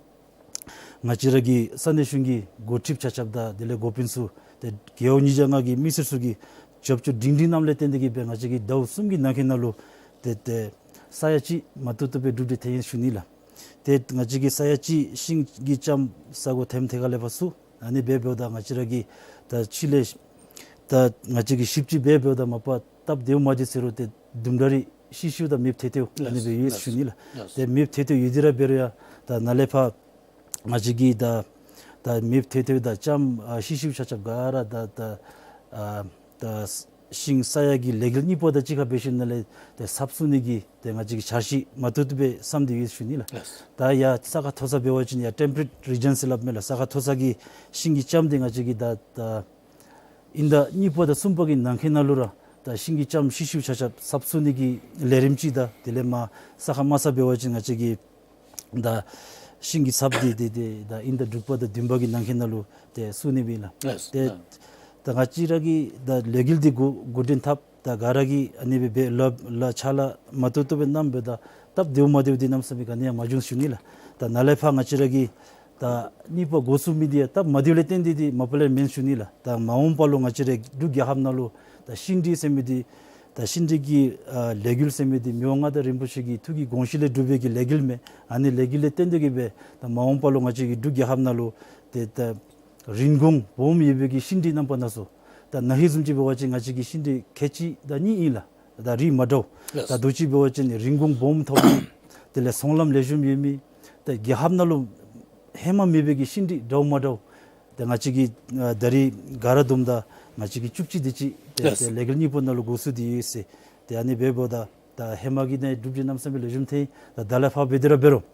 བཅས་ར་གི་ས་གནས་གཞུང་གི་འགོ་ཁྲིདཔ་ཆ་ཁྱབ་དང་དེ་ལས་འགོ་དཔོན་ཚུ་ཏེ་རྒེད་འོག་ཉིས་བརྒྱ་ལྔ་གི་མི་སེར་ཚུ་གི་རྒྱབ་སྐྱོར་སྒྲིང་སྒྲིང་གནངམ་ལས་བརྟེན་ཏེ་གིས་སྦེ་ང་བཅས་ཀྱིས་ཟླཝ་གསུམ་གྱི་ནང་འཁོད་ནང་ལུ་ཏེ་ཏེ་ས་ཡ་གཅིག་མ་ཏོག་ཏོ་སྦེ་གྲུབ་སྟེ་ཐོན་ཡི་ཟེར་ཞུ་ནི་ལགས། ཏེ་ང་བཅས་ཀྱིས་ས་ཡ་གཅིག་ཤིང་གི་ལྕངམ་ས་གོ་ཐེམ་ཐེ་ཁ་ལས་ཕར་བཙུགས། ཨ་ནི་སྦེ་འབདཝ་ད་ང་བཅས་ར་གིས་ད་ཕྱི་ལས་ད་ང་བཅས་ཀྱིས་ཞིབ་དཔྱད་འབད་འབདཝ་ད་མ་པ་སྟབས་བདེཝ་མ་བདེ་ཟེར་རུང་ཏེ་དུམ་གྲ་རེ་ཤི་ཤིཝ་དང་མེདཔ་ཐལ་ཐལཝ་ཨ་ནི་སྦེ་ཡོད་ཟེར་ཞུ་ནི་ལགས། ལགས། ཏེ་མེདཔ་ཐལ་ཐལཝ་ཡོད་དེ་ར་འབད་རུང་ཡང་ད་ནཱ་ལས་ཕར་ང་བཅས་ཀྱིས་ད་ད་མེདཔ་ཐལ་ཐལཝ་དང་ལྕངམ་ཨ་ཤི་ཤིཝ་ཆ་ཁྱབ་ག་ར་ད་ད་ཨ་ད་ཤིང་ས་ཡ་གི་ལས་འགུལ་གཉིས་པ་དང་གཅིག་ཁར་འབད་ཞིནམ་ལས་ཏེ་ཚབ་བཙུགས་ནི་གི་ཏེ་ང་བཅས་ཀྱིས་འཆར་གཞི་མ་ཏོག་ཏོ་སྦེ་བསམ་སྟེ་ཡོད་ཟེར་ཞུ་ནི་ལགས། ལགས། ད་ཡར་ས་ཁ་མཐོ་ས་འབད་བ་ཅིན་ཡར་ཊེམ་པེརེཊ་རི་ཇཱན་ཟེར་སླབ་མས་ལགས། ས་ཁ་མཐོ་ས་གི་ཤིང་གི་ལྕངམ་འདི་ང་བཅས་ཀྱིས་ད་ད་དབྱིན་ཟླ་གཉིས་པ་དང་གསུམ་པ་གི་ནང་འཁོད་ནང་ལུ་ར་ད་ཤིང་གི་ལྕངམ་ཤི་ཤིཝ་ཆ་ཁྱབ་ཚབ་བཙུགས་ནི་གི་ལས་རིམ་ཅིག་དང་དེ་ལས་མར་ས་ཁ་དམའ་ས་འབད་བ་ཅིན་ང་བཅས་ཀྱིས་ད་ཤིང་གི་ཚབ་འདི་ཏེ་ཏེ་ད་དབྱིན་ཟླ་དྲུག་པ་དང་བདུན་པ་གི་ནང་འཁོད་ནང་ལུ་ཏེ་བཙུགས་ནི་ཨིན་ལགས། ལགས། ཏེ་ལགས། ད་ང་བཅས་ར་གིས་ད་ལས་འགུལ་འདི་འགོ་འགོ་འདྲེན་འཐབ་ད་ག་ར་གིས་ཨ་ནི་སྦེ་འབད་ལཱ་ལཱ་ཕྱག་ལཱ་མ་ཏོག་ཏོ་སྦེ་གནངམ་ད་སྟབས་བདེཝ་མ་བདེཝ་འདི་གནམ་མེད་ས་མེད་ག་ནི་ཡང་མ་བྱུང་ཟེར་ཞུ་ནི་ལགས། ད་ནཱ་ལས་ཕར་ང་བཅས་ར་གིས་ད་གཉིས་པ་འགོ་བཙུགས་མི་འདི་ཡང་སྟབས་མ་བདེཝ་ལས་བརྟེན་ཏེ་འདི་མ་པ་ལས་མེན་ཟེར་ཞུ་ནི་ལགས། ད་མ་འོངས་པ་ལུ་ང་བཅས་ར་འབྲུག་རྒྱལ་ཁབ་ནང་ལུ་ད་ཤིང་འབྲས་ཟེར་མི་འདི་ད་ཤིང་འབྲས་ཀྱི་ཨ་ལས་འགུལ་ཟེར་མི་འདི་མི་དབང་མངའ་བདག་རིན་པོ་ཆེ་གི་ཐུགས་ཀྱི་དགོངས་བཞེད་ལས་གྲུབ་པའི་གི་ལས་འགུལ་མས། ཨ་ནི་ལས་འགུལ་ལས་བརྟེན་ཏེ་གིས་སྦེ་ད་མ་འོངས་པ་ལུ་ང་བཅས་ཀྱི་འབྲུག་རྒྱལ་ཁབ་ནང་ལུ་ཏེ་ད་རིན་གོང་སྦོམ་ཡོད་པའི་གི་ཤིང་འབྲས་རྣམ་པ་སྣ་ཚོགས། ད་ན་ཧིང་བཟུམ་ཅིག་འབད་བ་ཅིན་ང་བཅས་ཀྱི་ཤིང་འབྲས་ཁལ་གཅིག་དང་གཉིས་ཨིན་ལགས། ད་རིགས་མ་འདྲཝ། ལགས། ད་ལྟོ་ཅིག་འབད་བ་ཅིན་རིན་གོང་སྦོམ་ཐོབ་མི་དེ་ལས་ཚོང་ལམ་ལེགས་ཤོམ་ཡོད་མི་ད་རྒྱལ་ཁབ་ནང་ལུ་ཧེ་མ་མེད་པའི་གི་ཤིང་འབྲས་འདྲཝ་མ་འདྲཝ། ད་ང་བཅས་ཀྱིས་ཨ་ད་རིས་ག་ར་བསྡོམས་ད་ང་བཅས་ཀྱིས་བཅུ་གཅིག་དེ་ཅིག་ཏེ་ལགས། ཏེ་ལས་འགུལ་གཉིས་པ་ནང་ལུ་འགོ་བཙུགས་ཏེ་ཡོད་ཟེར། ཏེ་ཨ་ནི་འབདཝ་ད་ད་ཧེ་མ་གི་ནང་གྲུབ་འབྲས་གནམ་མེད་ས་མེད་ལེགས་ཤོམ་ཐོན། ད་ད་ལས་ཕར་འབད་དེ་ར་འབད་རུང་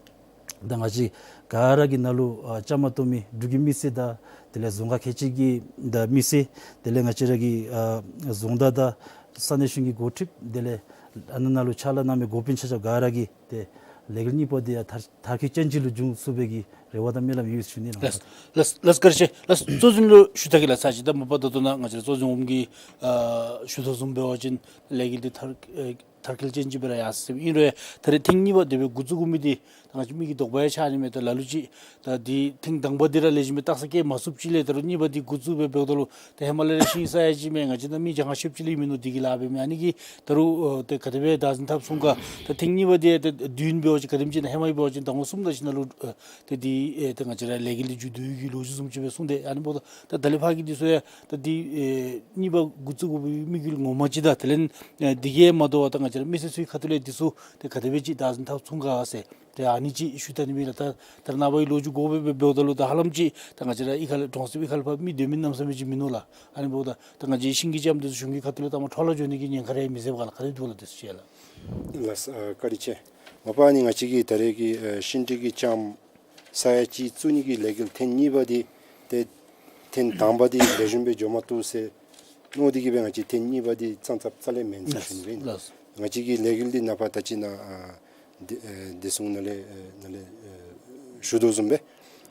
ད་ང་བཅས་ག་ར་གི་ནང་ལུ་ཨ་བཅའ་མར་གཏོགས་མི་འབྲུག་གི་མི་སེར་དང་དེ་ལས་རྫོང་ཁག་ཁལ་གཅིག་གི་ད་མི་སེར་དེ་ལས་ང་བཅས་ར་གི་ཨ་རྫོང་བདག་དང་ས་གནས་གཞུང་གི་འགོ་ཁྲིདཔ་དེ་ལས་ཨ་ནཱ་ནང་ལུ་ཕྱག་ལཱ་གནང་མི་འགོ་དཔོན་ཆ་ཁྱབ་ག་ར་གིས་ཏེ་ལས་འགུལ་གཉིས་པ་འདི་ཡང་མཐར་མཐར་འཁྱོལ་ཅན་ཅིག་ལུ་འབྱུང་ཚུགས་པའི་གི་རེ་བ་དང་སྨོན་ལམ་ཡོད་ཟེར་ཞུ་ནི་ལགས། ལགས་ལགས་ལགས། བཀའ་དྲིན་ཆེ་ལགས། གཙོ་འཛིན་ལུ་ཞུ་ད་གེ་ལགས། ཚར་ཅིག་ད་མ་པ་ད་ལྟོ་ནཱ་ང་བཅས་གཙོ་འཛིན་འོགམ་གིས་ཨ་ཞུ་དོ་བཟུམ་འབད་བ་ཅིན་ལས་འགུལ་འདི་མཐར་ཨེ་མཐར་འཁྱོལ་ཅན་ཅིག་སྦེ་ར་ཡར་སོ་ཡི། ཨིན་རུང་ད་རེས་ཐེངས་གཉིས་པ་དེ་སྦེ་འགོ་བཙུགས་དགོ་མི་འདི་ད་ང་བཅས་མི་གི་དོགས་པ་ཡང་ཆགས་ནི་མས། ད་ལ་ལུ་ཅིག་ད་འདི་ཐེངས་དང་པ་འདི་ར་ལེགས་ཤོམ་སྦེ་རྟགས་གསལ་བཀལ་མ་ཚུགསཔ་ཅིག་ལས་ད་རུང་གཉིས་པ་འདི་འགོ་བཙུགས་སྦེ་འབདཝ་ད་ལུ་ད་ཧེ་མ་ལས་ར་ཤིང་ས་ཡ་ཅིག་མས། ང་བཅས་ནཱ་མི་གྱངས་ཁ་ཤོསཔ་ཅིག་ལས་མིན་ནུག། འདི་གི་ལཱ་འབད་མི་ཨ་ནི་གིས་ད་རུང་ཨ་ཏེ་ག་དེ་སྦེ་བདག་འཛིན་འཐབ་ཚུགས་ག། ད་ཐེངས་གཉིས་པ་འདི་ད་དུས་ཡུན་འབད་བ་ཅིན་ག་དེམ་ཅིག་ནཱ་ཧེ་མ་གི་འབད་བ་ཅིན་ཟླ་ངོ་གསུམ་དེ་ཅིག་ནང་ལུ་ཨ་ཏེ་འདི་ཨེ་ཏེ་ང་བཅས་ར་ལས་འགུལ་འདི་མཇུག་བསྡུ་ནི་གི་ལོ་རྒྱུས་བཟུམ་ཅིག་སྦེ་གསུངས་ཏེ། ཨ་ནི་འབདཝ་ད་ད་ད་ལས་ཕར་གྱི་འདི་ཚུ་ཡང་ད་འདི་ཨེ་གཉིས་པ་འགོ་བཙུགས་དགོ་པའི་དམིགས་ཡུལ་ངོ་མ་ཅིག་དང་དེ་ལས་ཨེ་འདི་གིས་མ་དོ་བར་ད་ང་བཅས་ར་མི་སེར་ཚུའི་ཁ་ཐུག་ལས་འདི་ཚུ་ཏེ་ག་དེ་སྦེ་ཅིག་བདག་འཛིན་འཐབ་ཚུགས་ག་ཟེར་ཏེ་ཨ་ནི་ཅིག་ཞུ་ད་ནི་མས་ལགས། ད་ད་རེས་ནངས་པ་གི་ལོ་རྒྱུས་འགོ་སྦེ་འབདཝ་ད་ལུ་ད་ཧ་ལམ་ཅིག་ད་ང་བཅས་ར་གཡུས་ཁ་ལས་གྲོང་གསེབ་གཡུས་ཁ་ལས་ཕར་མི་སྡོད་མི་གནམ་མེད་ས་མེད་ཅིག་མིན་ནུག་ལགས། ཨ་ནི་འབདཝ་ད་ད་ང་བཅས་ཤིང་གི་ལྕངམ་འདི་ཚུ་གཞུང་གི་ཁ་ཐུག་ལས་ད་མ་འཕྲོ་བརླག་འགྱོ་ནི་གི་ཉེན་ཁ་ར་མི་འཛེམ་ག་ལགས། ག་དེ་འདུག་ལགས། དེ་ཚུ་ཅིག་ལགས། ལགས་སོ། ཨ་བཀའ་དྲིན་ཆེ། མ་པ་ཨ་ནི་ང་བཅས་ཀྱིས་ད་རེས་ཀྱི་ཨ་ཤིང་འབྲས་ཀྱི་ལྕངམ་ས་ཡ་གཅིག་བཙུགས་ནི་གི་ལས་འགུལ་ཐེངས་གཉིས་པ་འདི་ཏེ་ཐེངས་དང་པ་འདི་ལེགས་ཤོམ་སྦེ་འགྱོ་མ་བཏུབ་ཟེར་མནོ་སྟེ་གིས་སྦེ་ང་བཅས་ཐེངས་གཉིས་པ་འདི་བཙན་ཐབས་རྩ་ལས་མེན་ཟེར་ཞུ་ནི་སྦེ་ཨིན། ལགས་སོ། ང་བཅས་ཀྱི་ལས་འགུལ་འདི་ནཱ་ཕར་ད་ཅི་ནཱ་ཨ་བདེ་ཨེ་བདེ་སྲུང་ནང་ལས་ཨེ་ནང་ལས་ཨེ་ཞུ་དོ་བཟུམ་སྦེ་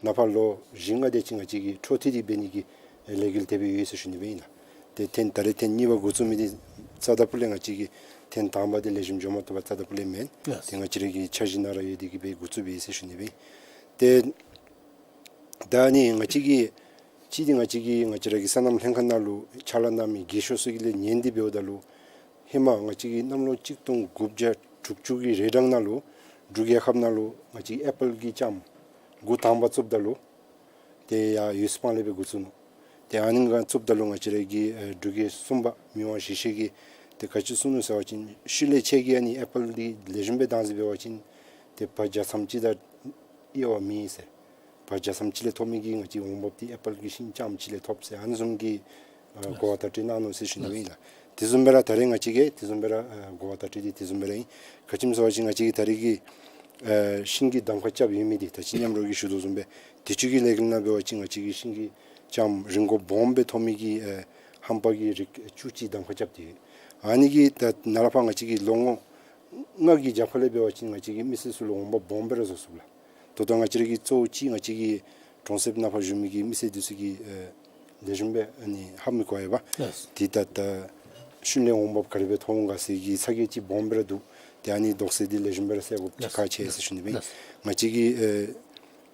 ནཱ་ཕར་ལོ་བཞི་ལྔ་དེ་ཅིག་ང་བཅས་ཀྱིས་འཕྲོ་མཐུད་དེ་འབད་ནི་གི་ཨེ་ལས་འགུལ་དེ་སྦེ་ཡོད་ཟེར་ཞུ་ནི་སྦེ་ཨིན་ལགས། ཏེ་ཐེངས་ད་རེས་ཐེངས་གཉིས་པ་འགོ་བཙུགས་མི་འདི་རྩ་དང་ཕུ་ལས་ང་བཅས་ཀྱིས་ཐེངས་དང་པ་འདི་ལེགས་ཤོམ་འགྱོ་མ་བཏུབ་པར་རྩ་དང་ཕུ་ལས་མེན། ལགས་སོ། ཏེ་ང་བཅས་ར་གི་འཆར་གཞི་ནང་ར་ཡོད་དེ་གིས་སྦེ་འགོ་བཙུགས་སྦེ་ཨིན་ཟེར་ཞུ་ནི་སྦེ་ཨིན། ཏེ་ད་ཨ་ནི་ང་བཅས་ཀྱིས་གཅིག་འདི་ང་བཅས་ཀྱིས་ང་བཅས་ར་གི་སོ་ནམ་ལྷན་ཁག་ནང་ལུ་ཕྱག་ལཱ་གནང་མི་རྒས་ཤོས་ཚུ་གི་ལས་ཉན་ཏེ་འབདཝ་ད་ལུ་ཧེ་མ་ང་བཅས་ཀྱིས་གནམ་ལོ་གཅིག་སྟོང་དགུ་བརྒྱ་དྲུག་ཅུ་གི་རེ་གྲངས་ནང་ལུ་འབྲུག་རྒྱལ་ཁབ་ནང་ལུ་ང་བཅས་ཨེ་པཱལ་གྱི་ལྕངམ་འགོ་དང་པ་བཙུགསཔ་ད་ལུ་ཏེ་ཡར་ཡུས་སྤང་ལས་སྦེ་འགོ་བཙུགས་ནུག། ཏེ་ཨ་ནི་སྒང་བཙུགསཔ་ད་ལུ་ང་བཅས་ར་གི་ཨེ་འབྲུག་རྒྱལ་གསུམ་པ་མི་དབང་ཞི་བྱེད་ཀྱིས་ཏེ་ག་ཅི་གསུངས་ནུག་ཟེར་བ་ཅིན་ཤུལ་ལས་ཁྱེད་ཀྱིས་ཨ་ནི་ཨེ་པཱལ་འདི་ལེགས་ཤོམ་སྦེ་བདག་འཛིན་འབད་བ་ཅིན་ཏེ་བ་བརྒྱ་ཐམ་ཅིག་དང་དབྱེ་བ་མེད་ཟེར། བ་བརྒྱ་ཐམ་ཅིག་ལས་ཐོབ་མི་གི་ང་བཅས་འོང་འབབ་འདི་ཨེ་པཱལ་གྱི་ཤིང་ལྕངམ་ཅིག་ལས་ཐོབ་ཟེར་ཨ་ནི་བཟུམ་གྱི་ཨ་གོ་བ་བརྡ་སྤྲོད་གནང་ནུག་ཟེར་ཞུ་ནི་སྦེ་ཨིན་ལགས། དེ་བཟུམ་སྦེ་ར་ད་རེས་ང་བཅས་ཀྱིས་དེ་བཟུམ་སྦེ་ར་ཨ་གོ་བ་བརྡ་སྤྲོད་འདི་དེ་བཟུམ་སྦེ་ར་ཨིན། ག་ཅི་སྨོ་ཟེར་བ་ཅིན་ང་བཅས་ཀྱིས་ད་རེས་ཀྱི་ཨ་ཤིང་གི་གདམ་ཁ་རྐྱབ་ཡོད་མི་འདི་ད་ཅི་མཉམ་རོགས་ཀྱིས་ཞུ་དོ་བཟུམ་སྦེ་དུས་ཅི་གི་ལས་འགུལ་ནང་འབད་བ་ཅིན་ང་བཅས་ཀྱིས་ཤིང་གི་ལྕངམ་རིན་གོང་སྦོམ་སྦེ་ཐོབ་མི་གི་ཨ་ཧམ་པ་གི་རིགས་བཅུ་གཅིག་གདམ་ཁ་རྐྱབ་སྟེ་ཡོད། ཨ་ནི་གིས་ད་ནཱ་ལས་ཕར་ང་བཅས་ཀྱིས་ལོ་ངོ་ལྔ་གི་རྒྱབ་ཁ་ལས་འབད་བ་ཅིན་ང་བཅས་ཀྱིས་མི་སེར་ཚུ་ལུ་འོང་འབབ་སྦོམ་སྦེ་ར་བཟོ་ཚུགས་ལགས། ད་ལྟོ་ང་བཅས་ར་གི་གཙོ་བོ་ཅིག་ང་བཅས་ཀྱི་གྲོང་གསེབ་ནང་ཕར་བཞུགས་མི་གི་མི་སེར་འདི་ཚུ་གིས་ཨེ་ལེགས་ཤོམ་སྦེ་ཨ་ནི་ཧ་མི་གོ་བས་པ། ལགས། ཏེ་ད་ད་ཤུལ་ལས་འོང་འབབ་ག་དེ་སྦེ་ཐོབ་འོང་ག་ཟེར་གྱི་ཚ་གྱང་ཅིག་སྦོམ་སྦེ་ར་འདུག། ཏེ་ཨ་ནི་དོགས་སེལ་འདི་ལེགས་ཤོམ་སྦེ་ར་སེལ་དགོཔ་ཅིག་ཁག་ཆེ་ཟེར་ཞུ་ནི་ཨིན། ལགས། ང་བཅས་ཀྱི་ཨེ་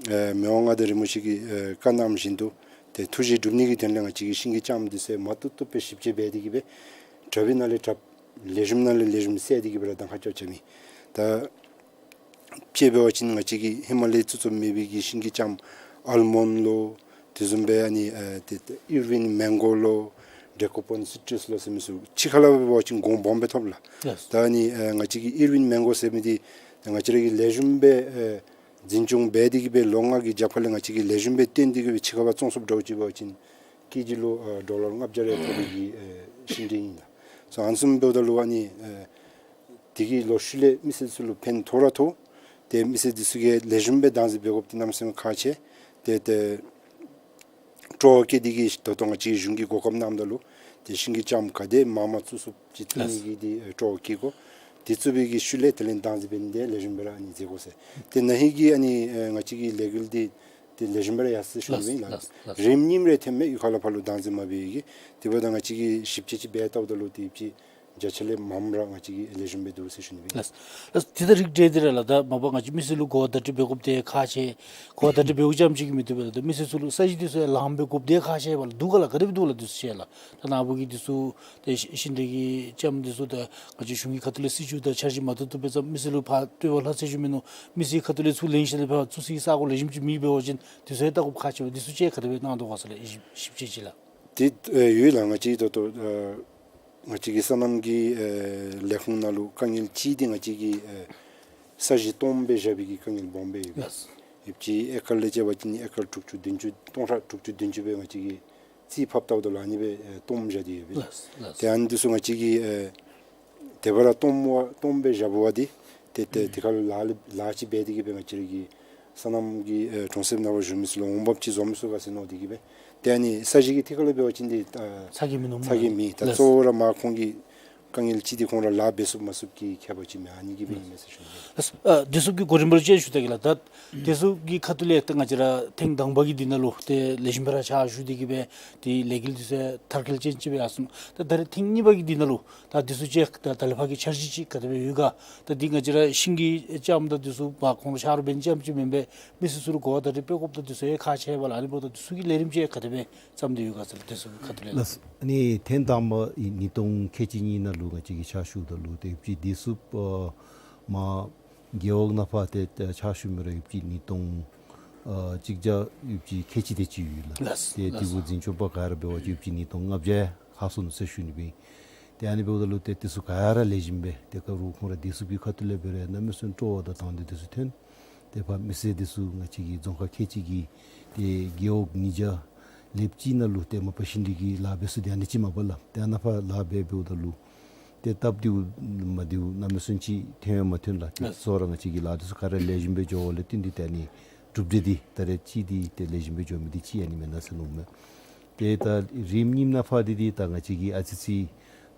ཨེ་མི་དབང་མངའ་བདག་རིན་པོ་ཆེ་གིས་ཨེ་བཀའ་གནངམ་བཞིན་དུ་ཏེ་ཐུགས་བཞེད་སྒྲུབ་ནི་གི་དོན་ལས་ང་བཅས་ཀྱི་ཤིང་གི་ལྕངམ་འདི་ཚུ་མ་བཏུབ་བཏུབ་སྦེ་ཞིབ་དཔྱད་འབད་དེ་གིས་སྦེ་དྲགཔ་ཨིན་ན་ལས་དྲགཔ་ལེགས་ཤོམ་ཨིན་ན་ལས་ལེགས་ཤོམ་སེལ་ཏེ་གིས་སྦེ་ར་གདམ་ཁ་རྐྱབ་རྐྱབ་མི། ད་དཔྱེ་འབད་བ་ཅིན་ང་བཅས་ཀྱི་ཧི་མ་ལའི་རྩུབ་རྩུབ་མེད་པའི་གི་ཤིང་གི་ལྕངམ་ཨལ་མོན་ལོ། དེ་བཟུམ་སྦེ་ཨ་ནི་ཨེ་ཏེ་ཏེ་ཨིར་ཝིན་མེང་གོ་ལོ། ཌེ་ཀོ་པོན་སི་ཊྲསི་ལོ་ཟེར་མི་ཚུ་ཕྱི་ཁ་ལས་འབད་བ་ཅིན་གོང་སྦོམ་སྦེ་ཐོབ་ལགས། ལགས། ད་ཨ་ནི་ཨེ་ང་བཅས་ཀྱི་ཨིར་ཝིན་མེང་གོ་ཟེར་མི་འདི་ང་བཅས་ར་གིས་ལེགས་ཤོམ་སྦེ་ཨེ་འཛིན་སྐྱོང་འབད་དེ་གིས་སྦེ་ལོ་ལྔ་གི་རྒྱབ་ཁ་ལས་ང་བཅས་ཀྱིས་ལེགས་ཤོམ་སྦེ་བཏོན་ཏེ་གིས་སྦེ་ཕྱི་ཁ་ལས་བཙོང་ཚུགསཔ་འདྲཝ་ཅིག་འབད་བ་ཅིན་ཀེ་ཇི་ལུ་ཨེ་ཌོ་ལར་ལྔ་བརྒྱ་རེ་ཐོབ་པའི་གི་ཨེ་ཤིང་འབྲས་ཨིན་ལགས། སོ་ཨ་ནི་བཟུམ་འབདཝ་ད་ལུ་ཨ་ནི་ཨེ་དེ་གིས་ལོག་ཤུལ་ལས་མི་སེར་ཚུ་ལུ་ཕན་ཐོགས་ར་ཐོགས། ཏེ་མི་སེར་འདི་ཚུ་གིས་ལེགས་ཤོམ་སྦེ་བདག་འཛིན་འབད་དགོཔ་འདི་གནམ་མེད་ས་མེད་ཁག་ཆེ། ཏེ་ཏེ་སྤྲོ་བ་བསྐྱེད་དེ་གིས་ད་ལྟོ་ང་བཅས་གཞུང་གིས་གོ་སྐབས་གནངམ་ད་ལུ་ཏེ་ཤིང་གི་ལྕངམ་ག་དེ་མང་མང་བཙུགས་ཚུགསཔ་ཅིག་བཙུགས་ནི་གི་འདི་ཨེ་སྤྲོ་བ་བསྐྱེད་དགོ། དེ་བཙུགས་པའི་གི་ཤུལ་ལས་དེ་ལས་བདག་འཛིན་འབད་ནི་འདི་ལེགས་ཤོམ་སྦེ་ར་ཨ་ནི་མཛད་དགོ་ཟེར། ཏེ་ན་ཧིང་གི་ཨ་ནི་ཨེ་ང་བཅས་ཀྱི་ལས་འགུལ་འདི་ཏེ་ལེགས་ཤོམ་སྦེ་ར་ཡར་སོ་ཡི་ཟེར་ཞུ་ནི་ཨིན་ལགས། ལགས། རིམ་གཉིསམ་རེ་ཐོནམ་མས་གཡུས་ཁ་ལས་ཕར་ལུ་བདག་འཛིན་མ་འབད་བའི་གི། དེ་འབདཝ་ད་ང་བཅས་ཀྱིས་ཞིབ་དཔྱད་ཅིག་འབད་བལྟཝ་ད་ལུ་ཏེ་ཡོདཔ་ཅིག་བརྒྱ་ཆ་ལས་མངམ་ར་ང་བཅས་ཀྱིས་ལེགས་ཤོམ་སྦེ་འདུག་ཟེར་ཞུ་ནི་ཨིན། ལགས། ལགས། དེ་ད་རིགས་བསྒྲེས་ཏེ་ར་ལགས། ད་མ་པ་ང་བཅས་མི་སེར་ལུ་གོ་བརྡ་སྤྲོད་འབད་དགོཔ་འདི་ཁག་ཆེ། གོ་བརྡ་སྤྲོད་འབདཝ་རྐྱངམ་ཅིག་གིས་མི་བཏུབ་པས་ལགས། ད་མི་སེར་ཚུ་ལུ་ས་གཞི་འདི་ཚུ་ཡང་ལངམ་སྦེ་དགོཔ་འདི་ཁག་ཆེ་བས་ལགས། འདུག་ག་ལགས། ག་དེ་སྦེ་འདུག་ལགས་འདི་ཚུ་ཤེས་ལགས། ད་ནཱ་བུ་གིས་འདི་ཚུ་ཏེ་ཤིང་འབྲས་ཀྱི་ལྕངམ་འདི་ཚུ་ད་ང་བཅས་གཞུང་གི་ཁ་ཐུག་ལས་སྲིད་བྱུས་དང་འཆར་གཞི་མ་བཏུབ་བཏུབ་སྦེ་བརྩམས། མི་སེར་ལུ་ཕར་སྤྲོད་པ་ལྷག་ཚད་ཅིག་མིན་ནུག། མི་སེར་ཁ་ཐུག་ལས་ཚུར་ལེན་ཞིནམ་ལས་ཕར་བཙུགས་སའི་ས་གོ་ལེགས་ཤོམ་ཅིག་མེདཔ་འབད་བ་ཅིན་འདི་ཚུ་ཡང་བལྟ་དགོཔ་ཁག་ཆེ་བས། འདི་ཚུ་ཅིག་ག་དེ་སྦེ་གནང་དོ་ག་ཟེར་ལགས། ཞིབ་ཞིབ་དཔྱད་ཅིག་ལགས། ཏེ་ཨེ་ཡོད་ལགས། ང་བཅས་ད་ལྟོ་ཨེ་ང་བཅས་ཀྱི་སོ་ནམ་གྱི་ཨེ་ལས་ཁུངས་ནང་ལུ་དཀའ་ངལ་གཅིག་འདི་ང་བཅས་ཀྱིས་ཨེ་ས་གཞི་སྟོངམ་སྦེ་བཞག་པའི་གི་དཀའ་ངལ་སྦོམ་སྦེ་ཡོད་པས། ལགས། ཡོདཔ་ཅིག་ཨེ་ཀར་ལས་བྱས་པ་ཅིན་ཨེ་ཀར་དྲུག་ཅུ་བདུན་ཅུ་སྟོང་ཕྲག་དྲུག་ཅུ་བདུན་ཅུ་སྦེ་ང་བཅས་ཀྱིས་རྩིས་ཕབ་བལྟཝ་ད་ལུ་ཨ་ནི་སྦེ་ཨེ་སྟོངམ་བཞག་སྟེ་ཡོད་པས། ལགས། ལགས། ཏེ་ཨ་ནི་འདི་ཚུ་ང་བཅས་ཀྱིས་ཨེ་དེ་སྦེ་ར་སྟོངམ་བ་སྟོངམ་སྦེ་བཞགཔ་འབད་བ་འདི་ཏེ་ཏེ་དེ་ཁར་ལཱ་ལཱ་ཅིག་འབད་དེ་གིས་སྦེ་ང་བཅས་ར་གི་སོ་ནམ་གྱི་ཨེ་གྲོང་གསེབ་ནང་ཕར་བཞུགས་མི་ཚུ་ལུ་འོང་འབབ་ཅིག་བཟོ་མི་ཚུགས་ག་ཟེར་མནོ་སྟེ་གིས་སྦེ། ཏེ་ཨ་ནི་ས་གཞི་གི་ཐད་ཁར་ལས་འབད་བ་ཅིན་འདི་ཨ་ཚ་གྱང་མིན་ནུག་ཚ་གྱང་མེད། ད་ལགས། གཙོ་བོ་ར་མར་ཁོང་གི་དཀའ་ངལ་གཅིག་འདི་ཁོང་ར་ལཱ་འབད་ཚུགསཔ་མ་ཚུགསཔ་ཀྱི་ཁྱད་པར་ཅིག་མས། ཨ་ནི་གིས་སྦེ་ཨིན་མས་ཟེར་ཞུ་ནི། ལགས། ཨ་བདེ་སྲུངཔ་གི་གོ་རིམ་པ་ལུ་ཅིག་ཞུ་ད་གེ་ལགས། ད་བདེ་སྲུངཔ་གི་ཁ་ཐུག་ལས་ད་ང་བཅས་ར་ཐེངས་དང་པ་གི་འདི་ནང་ལུ་ཏེ་ལེགས་ཤོམ་སྦེ་ར་ཕྱག་ཞུ་སྟེ་གིས་སྦེ་ཏེ་ལས་འགུལ་འདི་ཚུ་མཐར་འཁྱོལ་ཅན་ཅིག་སྦེ་ཡར་སོ་ནུག། ད་ད་རེས་ཐེངས་གཉིས་པ་གི་འདི་ནང་ལུ་ད་འདི་ཚུ་ཅིག་ད་ད་ལས་ཕར་གྱི་འཆར་གཞི་ཅིག་ག་དེ་སྦེ་ཡོད་ག། ད་འདི་ང་བཅས་ར་ཤིང་གི་ལྕངམ་དང་འདི་ཚུ་མར་ཁོང་ལུ་ཆ་རོགས་འབད་ནི་ཙམ་ཅིག་མེན་པར་མི་སེར་ཚུ་ལུ་གོ་བརྡ་རེ་སྤྲོད་དགོཔ་དང་འདི་ཚུ་ཡང་ཁག་ཆེ་བས་ལགས། ཨ་ནི་འབདཝ་ད་འདི་ཚུ་གི་ལས་རིམ་ཅིག་ག་དེ་སྦེ་བརྩམས་ཏེ་ཡོད་ག་ཟེར་བདེ་སྲུངཔ་གི་ཁ་ཐུག་ལས། ལགས། ཨ་ནི་ཐེངས་དང་པ་ཨིན་ཉིས་སྟོང་ཁལ་གཅིག་གཉིས་ནང་ལུ་ང་བཅས་ཀྱིས་ཕྱག་ཞུཝ་ད་ལུ་ཏེ་ཡོདཔ་ཅིག་བདེ་སྲུངཔ་ཨ་མར་རྒེད་འོག་ནང་ཕར་ཏེ་ཕྱག་ཞུ་མི་ར་ཡོདཔ་ཅིག་ཉིས་སྟོང་ཨ་གཅིག་བརྒྱ་ཡོདཔ་ཅིག་ཁལ་གཅིག་དེ་ཅིག་ཡོད་ལགས། ལགས། ཏེ་ལགས། དེ་གུ་འཛིན་སྐྱོང་པ་ག་ར་འབད་བ་ཅིན་ཡོདཔ་ཅིག་ཉིས་སྟོང་ལྔ་བརྒྱ་ལྷག་སོ་ནུག་ཟེར་ཞུ་ནི་སྦེ། ཏེ་ཨ་ནི་འབདཝ་ད་ལུ་ཏེ་འདི་ཚུ་ག་ར་ལེགས་ཤོམ་སྦེ་ཏེ་ག་ར་ཁོང་ར་བདེ་སྲུངཔ་གི་ཁ་ཐུག་ལས་འབད་རུང་གནམ་མེད་ས་མེད་སྤྲོ་བ་དང་དང་འདོད་འདི་ཚུ་ཐོན། ཏེ་ཕར་མི་སེར་འདི་ཚུ་ང་བཅས་ཀྱི་རྫོང་ཁག་ཁལ་གཅིག་གི་ཏེ་རྒེད་འོག་ཉིས་བརྒྱ་ལྷགཔ་ཅིག་ནང་ལུ་ཏེ་མ་པ་ཤིང་འབྲས་ཀྱི་ལཱ་འབད་ས་འདི་ཨ་ནི་ཅིག་མས་པ་ལགས། ཏེ་ཨ་ནཱ་ཕར་ལཱ་འབད་འབདཝ་ད་ལུ་ཏེ་སྟབས་བདེཝ་མ་བདེཝ་གནམ་མེད་ས་མེད་ཅིག་ཐོན་ཡང་མ་ཐོན་ལགས། ཏེ་ལགས། གཙོ་བོ་ར་ང་བཅས་ཀྱི་ལཱ་འདི་ཚུ་ག་ར་ལེགས་ཤོམ་སྦེ་འགྱོཝ་ལས་བརྟེན་ཏེ་ཏེ་ཨ་ནི་གྲུབ་འབྲས་འདི་ད་རེས་ཅིག་འདི་ཏེ་ལེགས་ཤོམ་སྦེ་འགྱོ་མི་འདི་ཅིག་ཨ་ནི་མེན་ན་ཟེར་མནོཝ་མས། ཏེ་ད་རིམ་གཉིསམ་ནང་ཕར་འདི་འདི་ད་ང་བཅས་ཀྱིས་ཨ་ཙི་ཙི་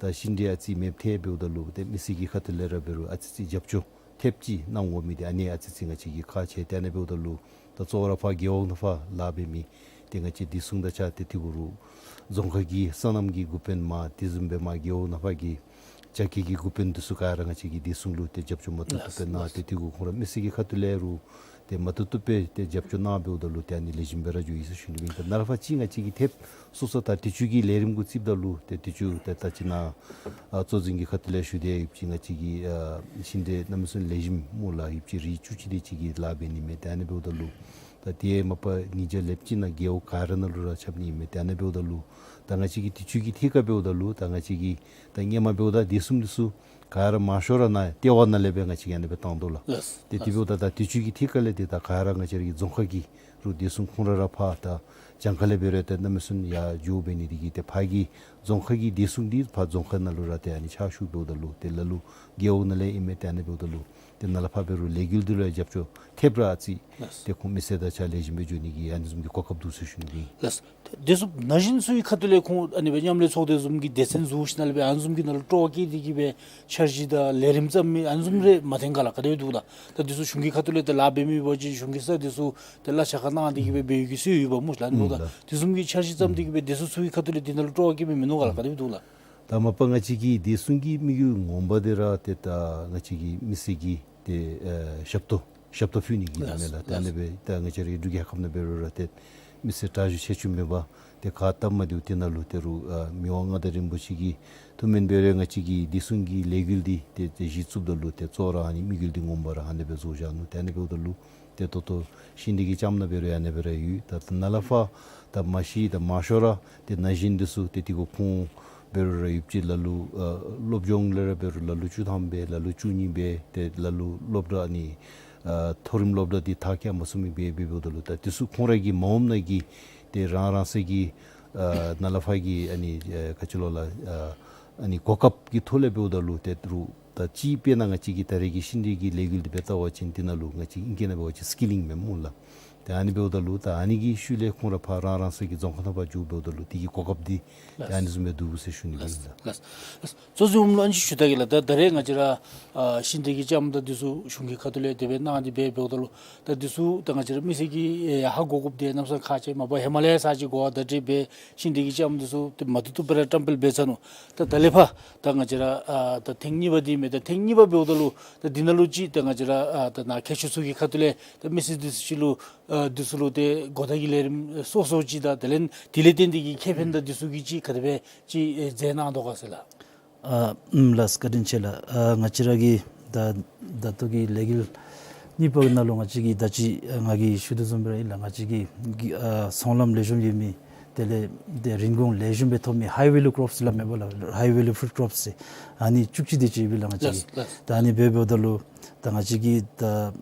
ད་ཤིང་འབྲས་ཨ་ཙི་མེདཔ་ཐལ་འབདཝ་ད་ལུ་ཏེ་མི་སེར་གྱི་ཁ་ཐུག་ལས་ར་འབད་རུང་ཨ་ཙི་ཙི་རྒྱབ་སྐྱོར་ཐེབས་ཅིག་གནང་དགོ་མི་འདི་ཨ་ནི་ཨ་ཙི་ཙི་ང་བཅས་ཀྱིས་ཁག་ཆེ། ཏེ་ཨ་ནི་འབདཝ་ད་ལུ་ད་གཙོ་བོ་ར་ཕར་རྒེད་འོག་ནང་ཕར་ལཱ་འབད་མི་ཏེ་ང་བཅས་བདེ་སྲུང་དང་གཅིག་ཁར་ཏེ་དེ་གུ་རུ་རྫོང་ཁག་གི་སོ་ནམ་གྱི་འགོ་དཔོན་མར་དེ་བཟུམ་སྦེ་མར་རྒེད་འོག་ནང་ཕར་གྱི་རྒྱ་སྐྱེད་ཀྱི་འགོ་དཔོན་འདི་ཚུ་ག་ར་ང་བཅས་ཀྱི་བདེ་སྲུང་ལུ་ཏེ་རྒྱབ་སྐྱོར་མ་བཏུབ་བཏུབ་སྦེ་གནང་། ཏེ་དེ་གུ་ཁོང་ར་མི་སེར་གྱི་ཁ་ཐུག་ལས་རུང་ཏེ་མ་བཏུབ་བཏུབ་སྦེ་ཏེ་རྒྱབ་སྐྱོར་གནང་འབདཝ་ད་ལུ་ཏེ་ཨ་ནི་ལེགས་ཤོམ་སྦེ་ར་འགྱོ་ཡི་ཟེར་ཞུ་ནི་ཨིན། ད་ནཱ་ལས་ཕར་ཅིག་ང་བཅས་ཀྱིས་ཐེབས་སོ་སོ་ད་དུས་ཅི་གི་ལས་རིམ་གུ་བརྩིཝ་ད་ལུ་ཏེ་དུས་ཅི་ད་ད་ཅི་ནཱ་ཨ་གཙོ་འཛིན་གྱི་ཁ་ཐུག་ལས་ཞུ་དེས་ཡོདཔ་ཅིག་ང་བཅས་ཀྱི་ཨ་ཤིང་འབྲས་གནམ་མེད་ས་མེད་ལེགས་ཤོམ་སྨོ་ལགས། ཡོདཔ་ཅིག་རིགས་བཅུ་གཅིག་དེ་ཅིག་གི་ལཱ་འབད་ནི་མས། ཏེ་ཨ་ནི་འབདཝ་ད་ལུ་ད་དེ་མ་པ་ཉིས་བརྒྱ་ལྷགཔ་ཅིག་ནང་རྒེད་འོག་ག་ར་ནང་ལུ་ར་ཁྱབ་ནི་ཨིན་མས། ཏེ་ཨ་ནི་འབདཝ་ད་ལུ་ད་ང་བཅས་ཀྱིས་དུས་ཅི་གི་ཐད་ཁར་འབདཝ་ད་ལུ་ད་ང་བཅས་ཀྱིས་ད་སྔོན་མ་འབདཝ་ད་བདེ་སྲུང་འདི་ཚུ་ག་ར་མང་ཤོས་ར་ནཱ་ལྟེ་བ་ནང་ལས་སྦེ་ང་བཅས་ཀྱིས་ཨ་ནི་སྦེ་བཏང་དོ་ལགས། ལགས། ཏེ་དེ་འབདཝ་ད་ད་དུས་ཅི་གི་ཐད་ཁར་ལས་ཏེ་ད་ག་ར་ང་བཅས་ར་གི་རྫོང་ཁག་གི་རུ་བདེ་སྲུང་ཁོང་ར་ར་ཕར་ད་གྱངས་ཁ་ལས་འབད་རུང་ཏེ་གནམ་མེད་ས་མེད་ཡར་འགྱོ་འབད་ནི་དེ་གིས་ཏེ་ཕར་གྱི་རྫོང་ཁག་གི་བདེ་སྲུང་འདི་ཕར་རྫོང་ཁག་ནང་ལུ་ར་ཏེ་ཨ་ནི་ཕྱག་ཞུ་འབདཝ་ད་ལུ་ཏེ་ལ་ལུ་རྒེད་འོག་ནང་ལས་ཨིན་མས། ཏེ་ཨ་ནི་འབདཝ་ད་ལུ་ཏེ་ནཱ་ལས་ཕར་འབད་རུང་ལས་འགུལ་འདི་ལུ་རྒྱབ་སྐྱོར་ཐེབས་ར་ཨ་ཙི་ལགས། ཏེ་ཁོང་མི་སེར་དང་གཅིག་ཁར་ལེགས་ཤོམ་སྦེ་འགྱོ་ནི་གི་ཨ་ནི་བཟུམ་གྱི་གོ་སྐབས་འདུག་ཟེར་ཞུ་ནི་ཨིན། ལགས། བདེ་སྲུང་ན་གཞོན་ཚུ་གི་ཁ་ཐུག་ལས་ཁོང་ཨ་ནི་སྦེ་མཉམ་ལས་ཚོགས་སྡེ་བཟུམ་གྱི་སྡེ་ཚན་བཟོ་ཞིནམ་ལས་སྦེ་ཨ་ནི་བཟུམ་གྱི་ནང་ལུ་སྤྲོ་བ་བསྐྱེད་དེ་གིས་སྦེ་འཆར་གཞི་དང་ལས་རིམ་བརྩམ་མི་ཨ་ནི་བཟུམ་རེ་མ་ཐོན་ག་ལགས། ག་དེ་སྦེ་འདུག་ལགས། ད་འདི་ཚུ་གཞུང་གི་ཁ་ཐུག་ལས་ཏེ་ལཱ་འབད་མི་འབད་བ་ཅིན་གཞུང་གི་ས་འདི་ཚུ་ཏེ་གླ་ཆ་ཁར་གནང་སྟེ་གིས་སྦེ་འབད་ཡོད་ཀྱི་སྲོལ་ཡོདཔ་སྨོ་ལགས། ཨ་ནི་འབདཝ་ད་ཨུམ་ལགས། དེ་བཟུམ་གྱི་འཆར་གཞི་བརྩམས་ཏེ་གིས་སྦེ་བདེ་སྲུང་ཚུ་གི་ཁ་ཐུག་ལས་འདི་ནང་ལུ་སྤྲོ་བ་བསྐྱེད་མི་མིན་ནུག་ག་ལགས། ག་དེ་སྦེ་འདུག་ལགས། ད་མ་པ་ང་བཅས་ཀྱི་བདེ་སྲུང་གི་དམིགས་ཡུལ་ངོ་མ་འདི་ར་ཏེ་ད་ང་བཅས་ཀྱི་མི་སེར་གྱི་ཏེ་ཨེ་ཞབས་ཏོག་ཞབས་ཏོག་ཕུལ་ནི་གི་ལགས་མེན་ལགས། ཏེ་ཨ་ནི་ལགས། སྦེ་ད་ང་བཅས་རའི་འབྲུག་རྒྱལ་ཁབ་ནང་འབད་རུང་ར་ཏེ་མི་སེར་དྲག་ཤོས་ཆེ་ཆུང་མེད་པར་ཏེ་ག་སྟབས་མ་བདེཝ་དེ་ནང་ལུ་ཏེ་རུང་ཨ་མི་དབང་མངའ་བདག་རིན་པོ་ཆེ་གིས་ཐུགས་སྨོན་འབད་རུང་ང་བཅས་ཀྱི་བདེ་སྲུང་གི་ལས་འགུལ་འདི་ཏེ་ཏེ་གཞི་བཙུགསཔ་ད་ལུ་ཏེ་གཙོ་བོ་ར་ཨ་ནི་དམིགས་ཡུལ་འདི་ངོ་མ་ར་ཨ་ནི་སྦེ་བཟོ་བཞག་ནུག། ཏེ་ཨ་ནི་འབདཝ་ད་ལུ་ཏེ་ད་ལྟོ་ཤིང་འབྲས་ཀྱི་ལྕངམ་ནང་འབད་རུང་ཨ་ནི་སྦེ་ར་ཡོད། ད་ད་ནཱ་ལས་ཕར་ད་མ་གཞི་ད་མང་ཤོས་ར་ཏེ་ན་གཞོན་འདི་ཚུ་ཏེ་དེ་གུ་ཁོང་འབད་རུང་ར་ཡོདཔ་ཅིག་ལ་ལུ་ཨ་སློབ་སྦྱོང་ལས་ར་འབད་རུང་ལ་ལུ་བཅུ་ཐམ་སྦེ་ལ་ལུ་བཅུ་གཉིས་སྦེ་ཏེ་ལ་ལུ་སློབ་གྲྭ་ཨ་ནི་ཨ་མཐོ་རིམ་སློབ་གྲྭ་འདི་མཐར་འཁྱོལ་མ་ཚུགས་མི་སྦེ་འབད་འབདཝ་ད་ལུ་ད་དེ་ཚུ་ཁོང་ར་གི་མ་འོངམ་ནང་གི་ཏེ་རང་རང་སོའི་གི་ཨ་ནཱ་ལས་ཕར་གྱི་ཨ་ནི་ཨ་ག་ཅི་ལོ་ལགས་ཨ་ཨ་ནི་གོ་སྐབས་ཀྱི་ཐོག་ལས་འབདཝ་ད་ལུ་ཏེ་རུང་ད་ཅི་དཔེར་ན་ང་བཅས་ཀྱི་ད་རེས་ཀྱི་ཤིང་འབྲས་ཀྱི་ལས་འགུལ་འདི་འབད་བལྟ་བ་ཅིན་འདི་ནང་ལུ་ང་བཅས་ཨིང་སྐད་ནང་འབད་བ་ཅིན་སི་ཀི་ལིང་མེན་སྨོ་ལགས། ཏེ་ཨ་ནི་འབདཝ་ད་ལུ་ད་ཨ་ནི་གི་ཤུལ་ལས་ཁོང་ར་ཕར་རང་རང་སོའི་གི་རྫོང་ཁག་ནང་ཕར་འགྱོ་འབདཝ་ད་ལུ་དེ་གི་གོ་སྐབས་འདི་ཏེ་ཨ་ནི་བཟུམ་སྦེ་འདུག་ཟེར་ཞུ་ནི་ཨིན་ལགས། ལགས། ལགས། གཙོ་འཛིན་འོགམ་ལུ་ཨ་ནི་ཅིག་ཞུ་ད་གེ་ལགས། ད་ད་རེས་ང་བཅས་ར་ཨ་ཤིང་འབྲས་ཀྱི་ལྕངམ་དང་འདི་ཚུ་གཞུང་གི་ཁ་ཐུག་ལས་དེ་སྦེ་གནང་སྟེ་འབད་འབདཝ་ད་ལུ་ད་འདི་ཚུ་ད་ང་བཅས་ར་མི་སེར་གྱིས་ཨེ་ཧ་གོ་དགོཔ་འདི་གནམ་ས་ཁག་ཆེ། མ་པ་ཧེ་མ་ལས་ས་ཅིག་གོ་བ་བརྡ་སྤྲོད་འབད་ཤིང་འབྲས་ཀྱི་ལྕངམ་འདི་ཚུ་ཏེ་མ་བཏུབ་བཏུབ་སྦེ་ར་བཀྲམ་སྤེལ་འབད་ཚར་ནུག། ད་ད་ལས་ཕར་ད་ང་བཅས་ར་ཨ་ད་ཐེངས་གཉིས་པ་འདི་མས། ད་ཐེངས་གཉིས་པ་འབདཝ་ད་ལུ་ད་འདི་ནང་ལུ་ཅིག་ད་ང་བཅས་ར་ཨ་ད་ནཱ་མཁས་མཆོག་ཚུ་གི་ཁ་ཐུག་ལས་ད་མི་སེར་འདི་ཚུ་ཅིག་ལུ་ཨ་འདི་ཚུ་ལུ་ཏེ་གོ་བརྡ་གི་ལས་རིམ་སོ་སོ་ཅིག་དང་དེ་ལས་དེ་ལས་བརྟེན་ཏེ་གི་ཁེ་ཕན་དང་འདི་ཚུ་གི་ཅིག་ག་དེ་སྦེ་ཅིག་ཨེ་མཛད་གནང་དོ་ག་ཟེར་ལགས། ཨ་ཨུམ་ལགས། བཀའ་དྲིན་ཆེ་ལགས། ཨ་ང་བཅས་ར་གི་ད་ད་ལྟོ་གི་ལས་འགུལ་གཉིས་པ་གི་ནང་ལུ་ང་བཅས་ཀྱིས་ད་ཅི་ཨ་ང་གིས་ཞུ་དོ་བཟུམ་སྦེ་ར་ཨིན་ལགས། ང་བཅས་ཀྱིས་གི་ཨ་ཚོང་ལམ་ལེགས་ཤོམ་ཡོད་མི་དེ་ལས་ཏེ་རིན་གོང་ལེགས་ཤོམ་སྦེ་ཐོབ་མི་ཧའི་ཝེ་ལུ་ཀོརོཔ་སི་ལགས་མེན་པ་ལགས། ཧའི་ཝེ་ལུ་ཕུཌ་ཀོརོཔ་སི་ཟེར་ཨ་ནི་བཅུ་གཅིག་དེ་ཅིག་ཡོད་པས་ལགས་ང་བཅས་ཀྱིས། ལགས། ད་ཨ་ནི་འབད་འབདཝ་ད་ལུ་ད་ང་བཅས་ཀྱིས་ད་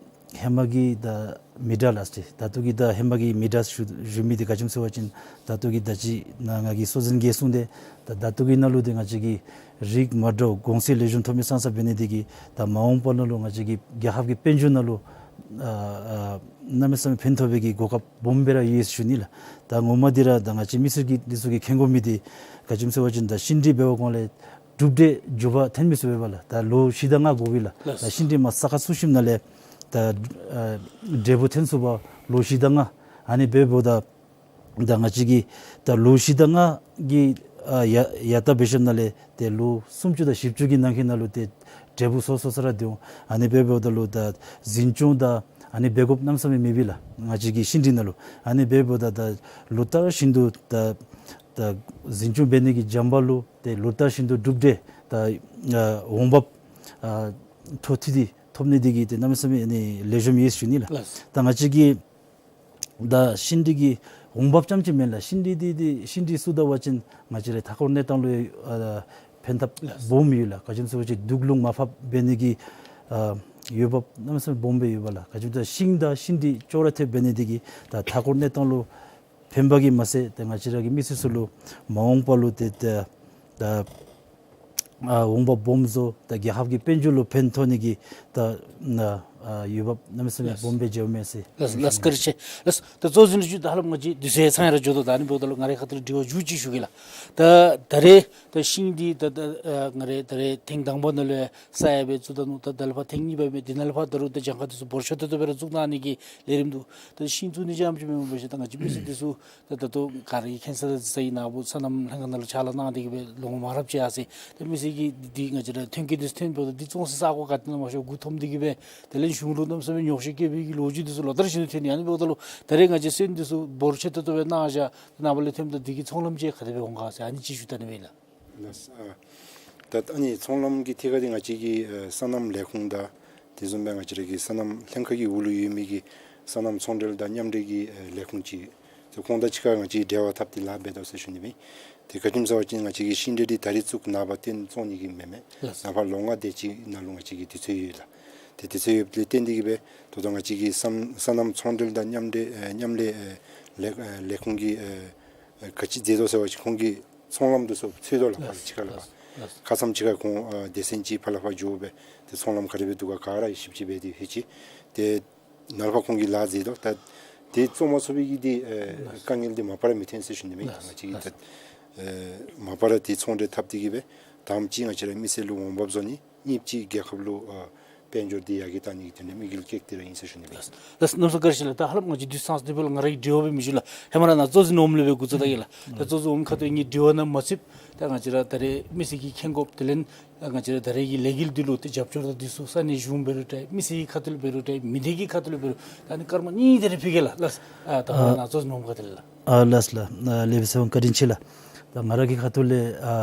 ཧེ་མ་གི་ད་མི་ཌཱ་ལགས་ཏེ་ད་ལྟོ་གི་ད་ཧེ་མ་གི་མི་ཌཱ་ཞུ་ཞུ་མི་འདི་ག་ཅི་སྨོ་ཟེར་བ་ཅིན་ད་ལྟོ་གི་ད་ཅི་ནཱ་ང་གིས་སྲོག་འཛིན་གྱིས་གསུངས་ཏེ་ད་ད་ལྟོ་གི་ནང་ལུ་འདི་ང་བཅས་ཀྱིས་རིགས་མ་འདྲཝ་གོང་ཚད་ལེགས་ཤོམ་ཐོབ་མི་ཙང་ཙ་འབད་ནི་འདི་གིས་ད་མ་འོངས་པ་ནང་ལུ་ང་བཅས་ཀྱི་རྒྱལ་ཁབ་ཀྱི་དཔལ་འབྱོར་ནང་ལུ་ཨ་ཨ་གནམ་མེད་ས་མེད་ཕན་ཐོགས་པའི་གི་གོ་སྐབས་སྦོམ་སྦེ་ར་ཡོད་ཟེར་ཞུ་ནི་ལགས། ད་ངོ་མ་འདི་ར་ད་ང་བཅས་མི་སེར་གྱིས་འདི་ཚུ་གིས་མཁྱེན་དགོ་མི་འདི་ག་ཅི་སྨོ་ཟེར་བ་ཅིན་ད་ཤིང་འབྲས་འབད་བའི་གོང་ལས་གྲུབ་འབྲས་མགྱོགས་པ་ཐོན་མི་ཚུགས་པས་ལགས། ད་ལོ་བཞི་དང་ལྔ་འགོར་བས་ལགས། ལགས། ད་ཤིང་འབྲས་མར་ས་ཁར་ཚུད་ཞིནམ་ལས་ད་ཨ་འབྲས་བུ་ཐོན་ཚུགས་པར་ལོ་བཞི་དང་ལྔ། ཨ་ནི་འབདཝ་ད་ད་ང་བཅས་ཀྱིས་ད་ལོ་བཞི་དང་ལྔ་གི་ཨ་ཡ་ཡར་ལྟ་འབད་ཞིནམ་ལས་ཏེ་ལོ་སུམ་ཅུ་དང་བཞི་བཅུ་གི་ནང་འཁོད་ནང་ལུ་ཏེ་འབྲས་བུ་སོ་སོ་ས་ར་འདི་འོང་། ཨ་ནི་འབདཝ་ད་ལུ་ད་འཛིན་སྐྱོང་དང་ཨ་ནི་འབད་དགོཔ་གནམ་མེད་ས་མེད་མེད་པས་ལགས། ང་བཅས་ཀྱི་ཤིང་འབྲས་ནང་ལུ་ཨ་ནི་འབདཝ་ད་ད་ལོ་ལྟར་བཞིན་དུ་ད་ད་འཛིན་སྐྱོང་འབད་ནི་གི་འཇམ་པ་ལུ་ཏེ་ལོ་ལྟར་བཞིན་དུ་གྲུབ་འབྲས་ད་ཨ་འོང་འབབ་ཨ་འཕྲོ་མཐུད་དེ་ཐོབ་ནི་འདི་གིས་ཏེ་གནམ་མེད་ས་མེད་ཨ་ནི་ལེགས་ཤོམ་ཡོད་ཟེར་ཞུ་ནི་ལགས། ལགས། ད་ང་བཅས་ཀྱི་ད་ཤིང་འབྲས་ཀྱི་འོང་འབབ་རྐྱངམ་ཅིག་མེན་ལགས། ཤིང་འབྲས་འདི་འདི་ཤིང་འབྲས་ཚུ་ལྟ་བ་ཅིན་ང་བཅས་རའི་མཐའ་འཁོར་གནས་སྟངས་ལུ་ཨ་ཕན་ཐབས་ལགས། སྦོམ་ཡོད་ལགས། ག་ཅི་སྨོ་ཟེར་བ་ཅིན་དུག་རླུང་མར་ཕབ་འབད་ནི་གི་ཨ་འོང་འབབ་གནམ་མེད་ས་མེད་སྦོམ་སྦེ་ཡོད་པས་ལགས། ག་ཅི་སྨོ་ཟེར་བ་ཅིན་ཤིང་དང་ཤིང་འབྲས་ཅོག་ར་འཐདཔ་འབད་ནི་འདི་གིས་ད་མཐའ་འཁོར་གནས་སྟངས་ལུ་ཕན་པ་གིས་མ་ཚད་ཏེ་ང་བཅས་ར་གི་མི་སེར་ཚུ་ལུ་མ་འོངས་པ་ལུ་ཏེ་ཏེ་ད་ཨ་འོང་འབབ་སྦོམ་བཟོ་ད་རྒྱལ་ཁབ་ཀྱི་དཔལ་འབྱོར་ལུ་ཕན་ཐོགས་ནི་གི་ད་ཨ་ཨ་འོང་འབབ་གནམ་མེད་ས་མེད་ལགས། སྦོམ་སྦེ་འགྱོཝ་མས་ཟེར། ལགས་ལགས། བཀའ་དྲིན་ཆེ། ལགས། ད་གཙོ་འཛིན་ལུ་ཅིག་ད་ཧ་ལམ་ང་བཅས་དུས་ཚོད་ཚང་ཡར་འགྱོ་དོ། ད་ཨ་ནི་འབདཝ་ད་ལུ་ང་རའི་ཁ་ཐུག་ལས་དྲི་བ་མཇུག་ཅིག་ཞུ་གེ་ལགས། ད་ད་རེས་ད་ཤིང་འདི་ད་ད་ཨ་ང་རའི་ད་རེས་ཐེངས་དང་པ་ནང་ལུ་ཡང་ས་ཡང་སྦེ་བཙུགས་ད་ནུག། ད་ད་ལས་ཕར་ཐེངས་གཉིས་པ་མས། འདི་ནང་ལས་ཕར་ད་རུང་ད་གྱངས་ཁ་འདི་ཚུ་འབོར་ཆེ་ཏོག་ཏོ་སྦེ་ར་བཙུགས་གནང་ནི་གི་ལས་རིམ་འདུག། ད་ཤིང་བཙུགས་ནི་རྐྱངམ་ཅིག་མེན་པར་ད་ང་བཅས་མི་སེར་འདི་ཚུ་ད་ད་ལྟོ་ག་ར་གིས་མཁྱེན་ས་ད་ས་ཡི་ནང་འབུ་སོ་ནམ་ལྷན་ཁག་ནང་ལུ་ཕྱག་ལཱ་གནང་སྟེ་གི་སྦེ་ལོ་ངོ་མང་རབས་ཅིག་ཡར་སོ་ཡི། ད་མི་སེར་གྱིས་འདི་ང་བཅས་ར་ཐོན་སྐྱེད་འདི་ཐོན་འབདཝ་ད་འདི་བཙོང་ས་ས་གོ་ག་ཏེ་ནང་མ་ཤོར་མགུ་འཐོམ་སྟེ་གི་སྦེ་དེ་ལས་གཞུང་ལུ་གནམ་མེད་ས་མེད་ཉོགས་བཤད་བཀོད་པའི་གི་ལོ་རྒྱུས་འདི་ཚུ་ལོ་ལྟར་བཞིན་དུ་ཐོན་ནི། ཨ་ནི་འབདཝ་ད་ལུ་ད་རེས་ང་བཅས་སོན་འདི་ཚུ་འབོར་ཆེ་ཏོག་ཏོ་སྦེ་གནང་བཞག། ད་ནངས་པ་ལས་ཐོནམ་ད་འདི་གིས་ཚོང་ལམ་ཅིག་ག་དེ་སྦེ་འོང་ག་ཟེར་ཨ་ནི་ཅིག་ཞུ་ད་ནི་མས་ལགས། ལགས། ཨ་ད་ཨ་ནི་ཚོང་ལམ་གྱི་ཐད་ཁར་འདི་ང་བཅས་ཀྱི་ཨ་སོ་ནམ་ལས་ཁུངས་དང་དེ་བཟུམ་སྦེ་ང་བཅས་ར་གི་སོ་ནམ་ལྷན་ཁག་གི་འོག་ལུ་ཡོད་མི་གི་སོ་ནམ་ཚོང་འབྲེལ་དང་མཉམ་འབྲེལ་གྱི་ཨ་ལས་ཁུངས་ཅིག་ཏེ་ཁོང་དང་གཅིག་ཁར་ང་བཅས་འབྲེལ་བ་འཐབ་སྟེ་ལཱ་འབད་དོ་ཟེར་ཞུ་ནི་མས། ཏེ་ག་ཅི་སྨོ་ཟེར་བ་ཅིན་ང་བཅས་ཀྱི་ཤིང་འབྲས་འདི་ད་རིས་བཙུགས་ནངས་པ་བཏོན་བཙོང་ནི་གི་མེན་མས། ལགས། ནངས་པ་ལོ་ལྔ་དེ་ཅིག་ནང་ལུ་ང་བཅས་ཀྱི་དུས་ཚོད་ཡོད་ལགས། ཏེ་དུས་ཚོད་ཡོདཔ་ལས་བརྟེན་ཏེ་གི་སྦེ་ད་ལྟོ་ང་བཅས་ཀྱི་སོ་སོ་ནམ་ཚོང་འབྲེལ་དང་མཉམ་འབྲེལ་ཨེ་མཉམ་ལས་ཨེ་ལས་ཨེ་ལས་ཁུངས་ཀྱིས་ཨེ་ཨེ་ག་ཅི་མཛད་དོ་ཟེར་བ་ཅིན་ཁོང་གིས་ཚོང་ལམ་འདི་ཚུ་འཚོལ་དོ་ལགས། ཕར་ལགས་ཕྱི་ཁ་ལས་ཕར། ལགས། ཁ་ཙ་ཅིག་ཁར་ཁོང་ཨ་སྡེ་ཚན་ཅིག་ཕར་ལས་ཕར་འགྱོ་སྦེ་ཏེ་ཚོང་ལམ་ག་དེ་སྦེ་འདུག་ག་ག་ར་ཞིབ་དཔྱད་འབད་དེ་ལྷོད་ཅི། ཏེ་ནངས་པ་ཁོང་གིས་ལཱ་མཛད་དོ། ད་དེ་བཙོང་མ་ཚུགས་པའི་གི་འདི་ཨེ་ལགས། དཀའ་ངལ་འདི་མ་པ་ར་མི་ཐོན་ཟེར་ཞུ་ནི་མས། ལགས། ང་བཅས་ཀྱིས་ལགས། ད་ཨེ་མ་པ་ར་ཏེ་ཚོང་འབྲེལ་འཐབ་སྟེ་གི་སྦེ་དང་པ་ཅིག་ང་བཅས་ར་མི་སེར་ལུ་འོང་འབབ་བཟོ་ནི། གཉིས་པ་ཅིག་རྒྱལ་ཁབ་ལུ་ཨ་ དཔལ་འབྱོར་འདི་ཡར་རྒྱས་གཏང་ནི་གི་དོན་ལས་དམིགས་ཡུལ་བསྐྱེད་དེ་ར་ཨིན་ཟེར་ཞུ་ནི་ཨིན། ལགས་སོ། གནམ་མེད་ས་མེད་བཀའ་དྲིན་ཆེ་ལགས། ད་ཧ་ལམ་ང་བཅས་དུས་ཚོད་ཚང་སྟེ་འབདཝ་ལས་ང་རའི་དྲི་བ་སྦེ་མི་ཞུ་ལགས། ཧེ་མ་ར་ནཱ་གཙོ་འཛིན་འོགམ་ལས་སྦེ་འགོ་བཙུགས་ད་གེ་ལགས། ད་གཙོ་འཛིན་འོགམ་ཁ་ཐུག་ངེའི་དྲི་བ་ནང་མ་ཚུདཔ་ད་ང་བཅས་ར་ད་རེས་མི་སེར་གྱིས་མཁྱེན་དགོཔ་དེ་ལས་ང་བཅས་ར་ད་རེས་ཀྱི་ལས་འགུལ་འདི་ལུ་ཏེ་རྒྱབ་སྐྱོར་དང་འདི་ཚུ་ས་གནས་གཞུང་འབད་རུང་འདྲ་མི་སེར་གྱི་ཁ་ཐུག་ལས་འབད་རུང་འདྲ་མི་སྡེ་གི་ཁ་ཐུག་ལས་འབད་རུང་འདྲ་ད་ཨ་ནི་སྐར་མ་གཉིས་ད་རེས་ཕུལ་གེ་ལགས། ལགས་སོ། ཨ་ད་ཨ་ནཱ་གཙོ་འཛིན་འོགམ་ཁ་ཐུག་ལས་ལགས། ཨ་ལགས་ལགས། ཨ་ལས་འབད་ཟེར་བཀའ་དྲིན་ཆེ་ལགས། ད་ང་ར་གི་ཁ་ཐུག་ལས་ཨ་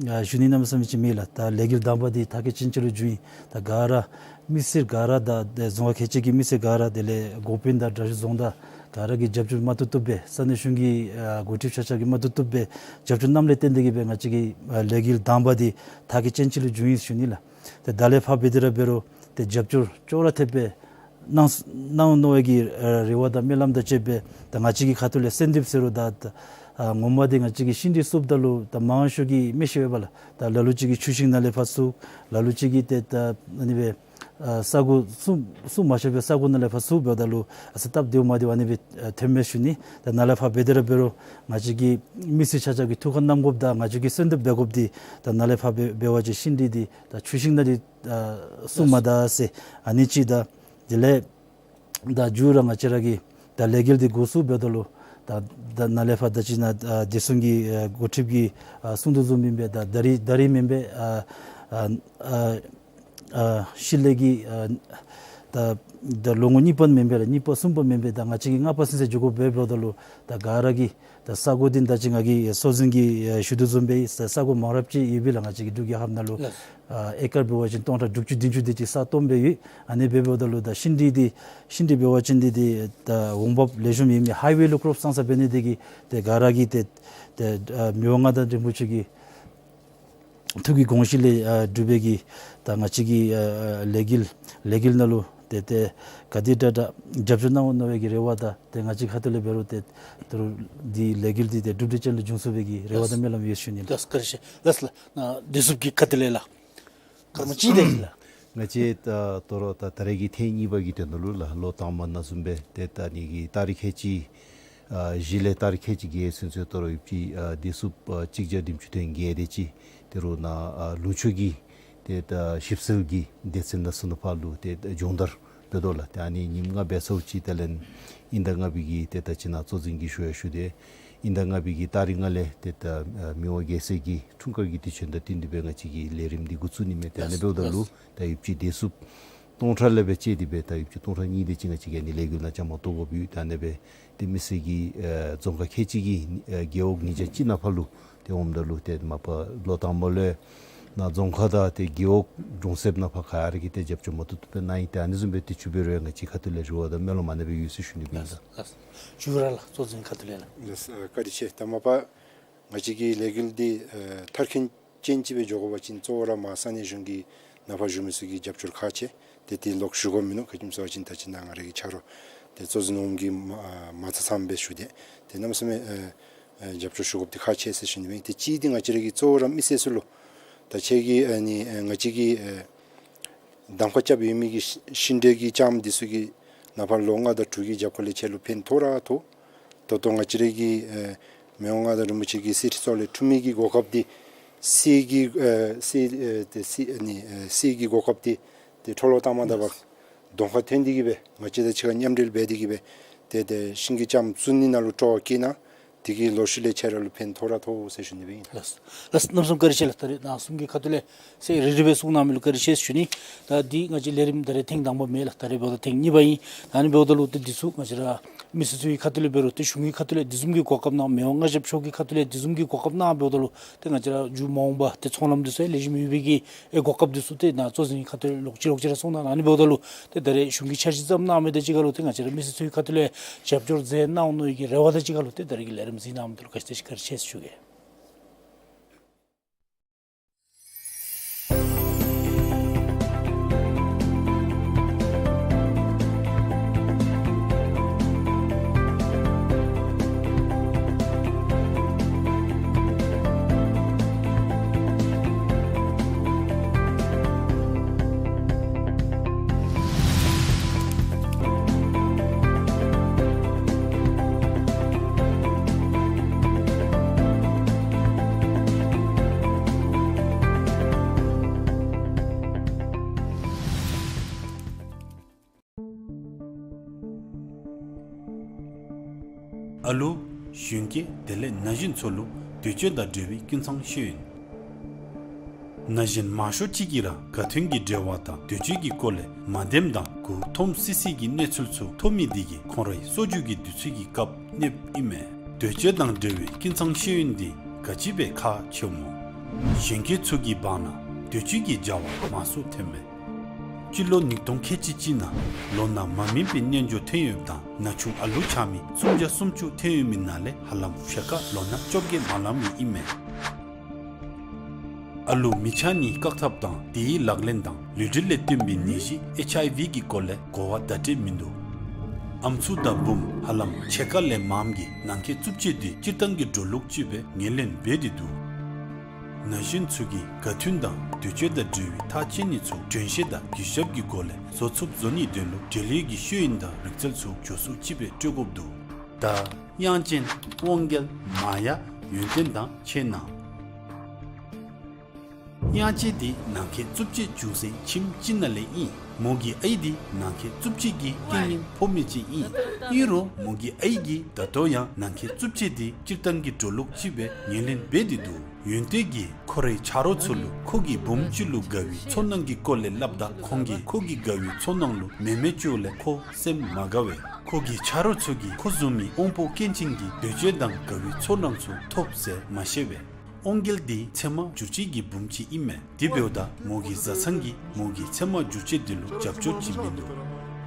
ཨ་ཞུ་ནི་གནམ་མེད་ས་མེད་ཅིག་མེད་ལགས། ད་ལས་འགུལ་དང་པ་འདི་མཐར་འཁྱོལ་ཅན་ཅིག་ལུ་འགྱོ་ཡི། ད་ག་ར་མི་སེར་ག་ར་དང་ཏེ་རྫོང་ཁག་ཁལ་གཅིག་གི་མི་སེར་ག་ར་དེ་ལས་འགོ་དཔོན་དང་དྲག་ཤོས་རྫོང་བདག་ག་ར་གིས་རྒྱབ་སྐྱོར་མ་བཏུབ་བཏུབ་སྦེ་ས་གནས་གཞུང་གི་ཨ་འགོ་ཁྲིདཔ་ཆ་ཁྱབ་ཀྱིས་མ་བཏུབ་བཏུབ་སྦེ་རྒྱབ་སྐྱོར་གནངམ་ལས་བརྟེན་ཏེ་གིས་སྦེ་ང་བཅས་ཀྱི་ཨ་ལས་འགུལ་དང་པ་འདི་མཐར་འཁྱོལ་ཅན་ཅིག་ལུ་འགྱོ་ཡི་ཟེར་ཞུ་ནི་ལགས། ཏེ་ད་ལས་ཕར་འབད་དེ་ར་འབད་རུང་ཏེ་རྒྱབ་སྐྱོར་ཅོག་ར་འཐདཔ་སྦེ་གནང་གནང་ནི་གི་ཨ་རེ་བ་དང་སྨོན་ལམ་དང་བཅསཔ་སྦེ་ད་ང་བཅས་ཀྱི་ཁ་ཐུག་ལས་གསོལ་འདེབས་ཟེར་རུང་ད་ད་ཨ་ངོ་མ་འདི་ང་བཅས་ཀྱིས་ཤིང་འབྲས་བསུབ་ད་ལུ་ད་མང་ཤོས་ཀྱིས་མི་ཤེས་པས་ལགས། ད་ལ་ལུ་ཅིག་གིས་ཆུ་ཤིང་ནང་ལས་ཕར་བསུབ། ལ་ལུ་ཅིག་གིས་ཏེ་ད་ཨ་ནི་སྦེ་ཨ་ས་གོ་བསུབ་བསུབ་མ་ཤེས་པར་ས་གོ་ནང་ལས་ཕར་བསུབ་འབདཝ་ད་ལུ་ཨ་ས་སྟབས་བདེཝ་མ་བདེཝ་ཨ་ནི་སྦེ་ཨ་ཐོནམ་མས་ཞུ་ནི། ད་ནཱ་ལས་ཕར་འབད་དེ་ར་འབད་རུང་ང་བཅས་ཀྱི་མི་སེར་ཆ་ཁྱབ་ཀྱིས་ཐུགས་ཁར་བསྣམ་དགོཔ་དང་ང་བཅས་ཀྱིས་གསོལ་འདེབས་འབད་དགོཔ་འདི་ད་ནཱ་ལས་ཕར་འབད་འབད་བ་ཅིན་ཤིང་འབྲས་འདི་ད་ཆུ་ཤིང་ནང་འདི་ཨ་བསུབ་མ་ད་ཟེར་ཨ་ནི་ཅིག་དང་དེ་ལས་ད་མཇུག་ར་ང་བཅས་ར་གི་ད་ལས་འགུལ་འདི་འགོ་བཙུགས་འབདཝ་ད་ལུ་ད་ད་ནཱ་ལས་ཕར་ད་ཅི་ནཱ་ཨ་བདེ་སྲུང་གི་ཨ་འགོ་ཁྲིདཔ་གིས་ཨ་གསུང་དོ་བཟུམ་ཨིན་པས། ད་ད་རིས་ད་རིས་མེན་པས། ཨ་ཨ་ཨ་ཨ་ཤུལ་ལས་ཀྱི་ཨ་ད་ད་ལོ་ངོ་གཉིས་པ་མེན་པས་ལགས། གཉིས་པ་གསུམ་པ་མེན་པས། ད་ང་བཅས་ཀྱིས་ལྔ་པ་ཚུན་ཚོད་འགྱོ་དགོཔ་འབདཝ་ད་ལུ་ད་ག་ར་གིས་ད་ས་གོ་འདི་ད་ཅི་ང་གིས་ཨེ་སྲོག་འཛིན་གྱིས་ཨེ་ཞུ་དོ་བཟུམ་སྦེ་ས་ས་གོ་མང་རབས་ཅིག་ཡོད་པས་ལགས། ང་བཅས་ཀྱི་འབྲུག་རྒྱལ་ཁབ་ནང་ལུ་ལགས། ཨ་ཨེ་ཀར་འབད་བ་ཅིན་སྟོང་ཕྲག་དྲུག་ཅུ་བདུན་ཅུ་དེ་ཅིག་ས་སྟོངམ་སྦེ་ཡོད། ཨ་ནི་འབདཝ་ད་ལུ་ད་ཤིང་འབྲས་འདི་ཤིང་འབྲས་འབད་བ་ཅིན་འདི་འདི་ད་འོང་འབབ་ལེགས་ཤོམ་ཨིན་མས། ཧའི་ཝེ་ལུ་ཁོ་ར་བསང་ས་འབད་ནི་དེ་གིས་ཏེ་ག་ར་གིས་ཏེ་ཏེ་ཨ་མི་དབང་མངའ་བདག་རིན་པོ་ཆེ་གི་ཐུགས་ཀྱི་དགོངས་གཞི་ལས་ཨ་གྲུབ་པའི་གི་ད་ང་བཅས་ཀྱི་ཨ་ཨ་ལས་འགུལ་ལས་འགུལ་ནང་ལུ་ཏེ་ཏེ་ག་དེ་དྲག་དྲག་རྒྱབ་སྐྱོར་གནང་འོང་མནོ་བའི་གི་རེ་བ་དང་ཏེ་ང་བཅས་ཁ་ཐུག་ལས་འབད་རུང་ཏེ་ད་རུང་འདི་ལས་འགུལ་འདི་ཏེ་གྲུབ་འབྲས་ཅན་ལུ་འགྱུར་ཚུགས་པའི་གི་རེ་བ་དང་སྨོན་ལམ་ཡོད་ཞུ་ནི་ལགས། ལགས་སོ། བཀའ་དྲིན་ཆེ་ལགས། ལགས་སོ་ལགས། ནཱ་བདེ་སྲུངཔ་གི་ཁ་ཐུག་ལས་ལགས། སྐར་མ་གཅིག་དེ་ཅིག་ལགས། ང་བཅས་ད་དོ་རུང་ད་ད་རེས་ཀྱི་ཐེངས་གཉིས་པ་གི་དོན་དག་ལུ་ལགས་ལོ་དང་པ་ནང་བཟུམ་སྦེ་ཏེ་ད་ཨ་ནི་གི་ཏ་རིག་ཁལ་གཅིག་ཨ་བཞི་ལས་ཏ་རིག་ཁལ་གཅིག་བརྒྱད་ཚུན་ཚོད་དོ་རུང་ཡོདཔ་ཅིག་ཨ་བདེ་སྲུངཔ་ཨ་གཅིག་བརྒྱ་བདུན་ཅུ་དོན་བརྒྱད་དེ་ཅིག་ཏེ་རུང་ནཱ་ཨ་ལུང་ཕྱོགས་ཀྱི་ཏེ་ད་ཞིབ་འཚོལ་གྱི་སྡེ་ཚན་དང་ཚུ་ནང་ཕར་ལུ་ཏེ་ད་སྦྱོང་བརྡར་འབད་དོ་ལགས། ཏེ་ཨ་ནི་ཉིནམ་ལྔ་འབད་ཚརཝ་ཅིག་དེ་ལས་ཨིན་ཟླ་ལྔ་པའི་གི་ཏེ་ད་ཅི་ནཱ་གཙོ་འཛིན་གྱིས་ཞུ་ཡང་ཞུ་སྟེ་ཨིན་ཟླ་ལྔ་པའི་གི་ཏ་རིག་ལྔ་ལས་ཏེ་ད་ཨ་མི་དབང་རྒྱལ་སྲས་ཀྱི་འཁྲུངས་སྐར་གྱི་དུས་ཆེན་དང་བསྟུན་ཏེ་སྦེ་ང་བཅས་ཀྱི་ལས་རིམ་འདི་འགོ་བཙུགས་ནི་མས། ཏེ་ཨ་ནི་འབདཝ་ད་ལུ་ད་ཡོདཔ་ཅིག་བདེ་སྲུངཔ་སྟོང་ཕྲག་ལས་སྦེ་བཅད་དེ་སྦེ་ད་ཡོདཔ་ཅིག་སྟོང་ཕྲག་གཉིས་དེ་ཅིག་ང་བཅས་ཀྱིས་ཨ་ནི་ལས་འགུལ་ནང་བཅའ་མར་གཏོགས་དགོཔ་ཡོད། ད་ཨ་ནི་སྦེ་ཏེ་མི་སེར་གྱིས་ཨེ་རྫོང་ཁག་ཁལ་གཅིག་གི་ཨེ་རྒེད་འོག་ཉིས་བརྒྱ་གཅིག་ནང་ཕར་ལུ་ཏེ་འོངམ་ད་ལུ་ཏེ་མ་པ་ལོ་དང་པ་ལུ་ནཱ་རྫོང་ཁག་དང་ཏེ་རྒེད་འོག་གྲོང་གསེབ་ནང་ཕར་ག་ར་གིས་ཏེ་རྒྱབ་སྐྱོར་མ་བཏུབ་བཏུབ་སྦེ་གནང་ཡི། ཏེ་ཨ་ནི་བཟུམ་སྦེ་ཏེ་མཇུག་འབད་རུང་ཡང་ང་བཅས་ཁ་ཐུག་ལས་རེ་བ་དང་སྨོན་ལམ་ཨ་ནི་སྦེ་ཡོད་ཟེར་ཞུ་ནི་ཨིན་ལགས། ལགས་སོ། མཇུག་ར་ལགས་གཙོ་འཛིན་ཁ་ཐུག་ལས་ལགས། ལགས་སོ། བཀའ་དྲིན་ཆེ། ད་མ་པ་ང་བཅས་ཀྱི་ལས་འགུལ་འདི་ཨེ་མཐར་འཁྱོལ་ཅན་ཅིག་སྦེ་འགྱོ་དགོ་པ་ཅིན་གཙོ་བོ་ར་མར་ས་གནས་གཞུང་གི་ནང་ཕར་བཞུགས་མི་ཚུ་གི་རྒྱབ་སྐྱོར་ཁག་ཆེ། ཏེ་དེ་ལོག་ཞུ་དགོཔ་མིན་ནུག། ག་ཅི་སྨོ་ཟེར་བ་ཅིན་ད་ཅི་ནཱ་ང་རའི་གི་ཆ་རོགས་ཏེ་གཙོ་འཛིན་འོགམ་གི་མ་ཨ་མ་ཚ་ཚངམ་སྦེ་ཞུ་སྟེ་ཏེ་གནམ་མེད་ས་མེད་ཨེ་ཨེ་རྒྱབ་སྐྱོར་ཞུ་དགོཔ་འདི་ཁག་ཆེ་ཟེར་ཞུ་ནི་ཨིན། ཏེ་གཅིག་འདི་ང་བཅས་ར་གི་གཙོ་བོ་ར་མི་སེར་ཚུ་ལུ་ད་ཁྱེད་ཀྱིས་ཨ་ནི་ཨེ་ང་བཅས་ཀྱི་ཨེ་གདམ་ཁ་རྐྱབ་ཡོད་མི་གི་ཤིང་འབྲས་ཀྱི་ལྕངམ་འདི་ཚུ་གིས་ནངས་པ་ལོ་ལྔ་དང་དྲུག་གི་རྒྱབ་ཁ་ལས་ཁྱེད་ལུ་ཕན་ཐོགས་ར་ཐོགས། ད་ལྟོ་ང་བཅས་ར་གི་ཨེ་མི་དབང་མངའ་བདག་རིན་པོ་ཆེ་གི་གསེར་ཁྲི་མཚོ་ལས་འཁྲུངས་མི་གི་གོ་སྐབས་འདི་གསེར་གྱི་ཨེ་གསེར་ཨེ་ཏེ་གསེར་ཨ་ནི་ཨེ་གསེར་གྱི་གོ་སྐབས་འདི་ཏེ་འཕྲོ་བརླག་བཏང་མ་ད་པར་གདོང་ཁར་ཐོན་ཏེ་གིས་སྦེ་ང་བཅས་དང་གཅིག་ཁར་མཉམ་འབྲེལ་འབད་དེ་གིས་སྦེ་ཏེ་ཏེ་ཤིང་གི་ལྕངམ་བཙུགས་ནི་ནང་ལུ་སྤྲོ་བ་བསྐྱེད་གནང་། དེ་གིས་ལོག་ཤུལ་ལས་ཁྱེད་ར་ལུ་ཕན་ཐོགས་ར་ཐོགས་ཟེར་ཞུ་ནི་སྦེ་ཨིན། ལགས་སོ། ལགས་སོ། གནམ་མེད་ས་མེད་བཀའ་དྲིན་ཆེ་ལགས། ད་རེས་ནཱ་གསུམ་གྱི་ཁ་ཐུག་ལས་ཟེར་རེ་རེ་སྦེ་གསུང་གནང་མི་ལུ་བཀའ་དྲིན་ཆེ་ཟེར་ཞུ་ནི། ད་འདི་ང་བཅས་ལས་རིམ་ད་རེས་ཐེངས་དང་པ་མེན་ལགས། ད་རེས་འབདཝ་ད་ཐེངས་གཉིས་པ་ཨིན། ད་ཨ་ནི་འབདཝ་ད་ལུ་ཏེ་འདི་ཚུ་ང་བཅས་ར་མི་སེར་ཚུ་གི་ཁ་ཐུག་ལས་འབད་རུང་ཏེ་གཞུང་གི་ཁ་ཐུག་ལས་འདི་བཟུམ་གྱི་གོ་སྐབས་གནང་། མི་དབང་མངའ་ཞབས་མཆོག་གི་ཁ་ཐུག་ལས་འདི་བཟུམ་གྱི་གོ་སྐབས་གནང་འབདཝ་ད་ལུ་ཏེ་ང་བཅས་ར་མཇུག་མ་འོངས་པ་ཏེ་ཚོང་ལམ་འདི་ཚུ་ཡང་ལེགས་ཤོམ་ཡོད་པའི་གི་ཨེ་གོ་སྐབས་འདི་ཚུ་ཏེ་ནཱ་གཙོ་འཛིན་གྱི་ཁ་ཐུག་ལས་ལོག་ཅི་ལོག་ཅི་ར་གསུང་གནང་། ཨ་ནི་འབདཝ་ད་ལུ་ཏེ་ད་རེས་གཞུང་གིས་འཆར་གཞི་བརྩམ་གནང་མི་དང་གཅིག་ཁར་ལུ་ཏེ་ང་བཅས་ར་མི་སེར་ཚུ་གི་ཁ་ཐུག་ལས་རྒྱབ་སྐྱོར་མཛད་གནང་འོང་མནོ་བའི་གི་རེ་བ་དང་གཅིག་ཁར་ལུ་ཏེ་ད་རེས་ཀྱི་ལས་རིམ་གཟིགས་གནང་མི་འདི་ལུ་བཀའ་དྲིན་ཆེ་ཟེར་ཞུ་གེ། ཨ་ལུ་གཞོན་སྐྱེས་དེ་ལས་ན་གཞོན་ཚུ་ལུ་འདོད་སྤྱོད་དང་འབྲེལ་བའི་ཀུན་ཚང་ཤེས་ཡོན། ན་གཞོན་མང་ཤོས་ཅིག་གིས་ར་དགའ་སྟོན་གྱི་འབྲེལ་བ་དང་འདོད་སྤྱོད་ཀྱི་སྐོར་ལས་མ་བདེནམ་དང་མགུ་འཐོམ་སི་སི་གི་གནས་ཚུལ་ཚུ་ཐོབ་མི་འདི་གིས་ཁོང་རའི་གསོ་རྒྱུ་གི་དུས་ཚོད་ཀྱི་སྐབས་གནསཔ་ཨིན་མས། འདོད་སྤྱོད་དང་འབྲེལ་བའི་ཀུན་ཚང་ཤེས་ཡོན་འདི་ག་ཅི་སྦེ་ཁག་ཆེཝ་སྨོ། གཞོན་སྐྱེས་ཚུ་གི་བར་ན་འདོད་སྤྱོད་ཀྱི་བྱ་བ་མང་སུ་ཐོནམ་མས། སྤྱི་ལོ་ཉིས་སྟོང་ཁལ་གཅིག་གཅིག་ནང་ལོ་ན་མ་སྨིན་པའི་རྣལ་འབྱོར་ཐོན་ཡོདཔ་དང་ན་ཆུང་ཨ་ལུ་ཆ་མེད་སུམ་བརྒྱ་སུམ་ཅུ་ཐོན་ཡོད་མི་ནང་ལས་ཧ་ལམ་ཕྱེད་ཀ་ལོ་ན་བཅོ་བརྒྱད་མ་ལང་མི་ཨིན་མས། ཨ་ལུ་མི་ཆ་གཉིས་བཀག་ཐབས་དང་དེའི་ལག་ལེན་དང་ལུས་འབྲེལ་ལས་བརྟེན་པའི་ནད་གཞི་ཨེཆ་ཨའི་ཝི་གི་སྐོར་ལས་གོ་བ་བརྡ་སྤྲོད་མིན་འདུག། ཨམ་སྲུ་དང་བུམོ་ཧ་ལམ་ཕྱེད་ཀ་ལས་མངམ་གིས་ནང་འཁོད་རྩུབ་སྤྱོད་འདི་སྤྱིར་བཏང་གི་འགྲོ་ལུགས་ཅིག་སྦེ་ངོས་ལེན་འབད་དེ་འདུག། ན་གཞོན་ཚུ་གིས་དགའ་སྟོན་དང་འདོད་སྤྱོད་དང་འབྲེལ་བའི་ཐག་བཅད་ནི་ཚུ་དྲན་ཤེས་དང་གུས་ཞབས་ཀྱི་སྒོ་ལས་བཟོ་ཚུགསཔ་བཟོ་ནིའི་དོན་ལུ་འབྲེལ་ཡོད་ཀྱི་ཤེས་ཡོན་དང་རིག་རྩལ་ཚུ་མགྱོགས་སུ་ཅིག་སྦེ་སྤྲོད་དགོཔ་འདུག། ད་དབྱངས་ཅན་དབང་རྒྱལ་མ་ཡ་ཡོན་ཏན་དང་ཆེ་ན། དབྱངས་ཅན་འདི་ནང་འཁོད་རྩུབ་སྤྱོད་བྱུང་སའི་ཁྱིམ་ཅིག་ནང་ལས་ཨིན། མོ་གི་ཨའི་འདི་ནང་འཁོད་རྩུབ་སྤྱོད་ཀྱི་རྐྱེན་ངན་ཕོག་མི་ཅིག་ཨིན། ཨིན་རུང་མོ་གི་ཨའི་གིས་ད་ལྟོ་ཡང་ནང་འཁོད་རྩུབ་སྤྱོད་འདི་སྤྱིར་བཏང་གི་འགྲོ་ལུགས་ཅིག་སྦེ་ངོས་ལེན་འབད་དེ་འདུག། ཡོན་ཏན་གྱིས་ཁོ་རའི་ཆ་རོགས་ཚུ་ལུ་ཁོ་གི་བུམོ་ཅིག་ལུ་དགའ་བའི་ཚོར་སྣང་གི་སྐོར་ལས་སླབ་ད་ཁོང་གིས་ཁོ་གི་དགའ་བའི་ཚོར་སྣང་ལུ་མེ་མེ་བཅོ་ལས་ཁོ་སེམས་མ་དགའ་བས། ཁོ་གི་ཆ་རོགས་ཚུ་གིས་ཁོ་བཟུམ་མའི་དབང་པོ་སྐྱོན་ཅན་གྱི་འདོད་སྤྱོད་དང་དགའ་བའི་ཚོར་སྣང་ཚུ་ཐོབ་ཟེར་མ་ཤེས་པས། དབང་རྒྱལ་འདི་ཚད་མ་བསྒྱུར་བཅོས་ཀྱི་བུམོ་ཅིག་ཨིན་མས། དེ་འབདཝ་ད་མོ་གི་བཟའ་ཚང་གིས་མོ་གི་ཚད་མ་བསྒྱུར་བཅོས་འདི་ལུ་རྒྱབ་སྐྱོར་བྱིན་མི་འདུག།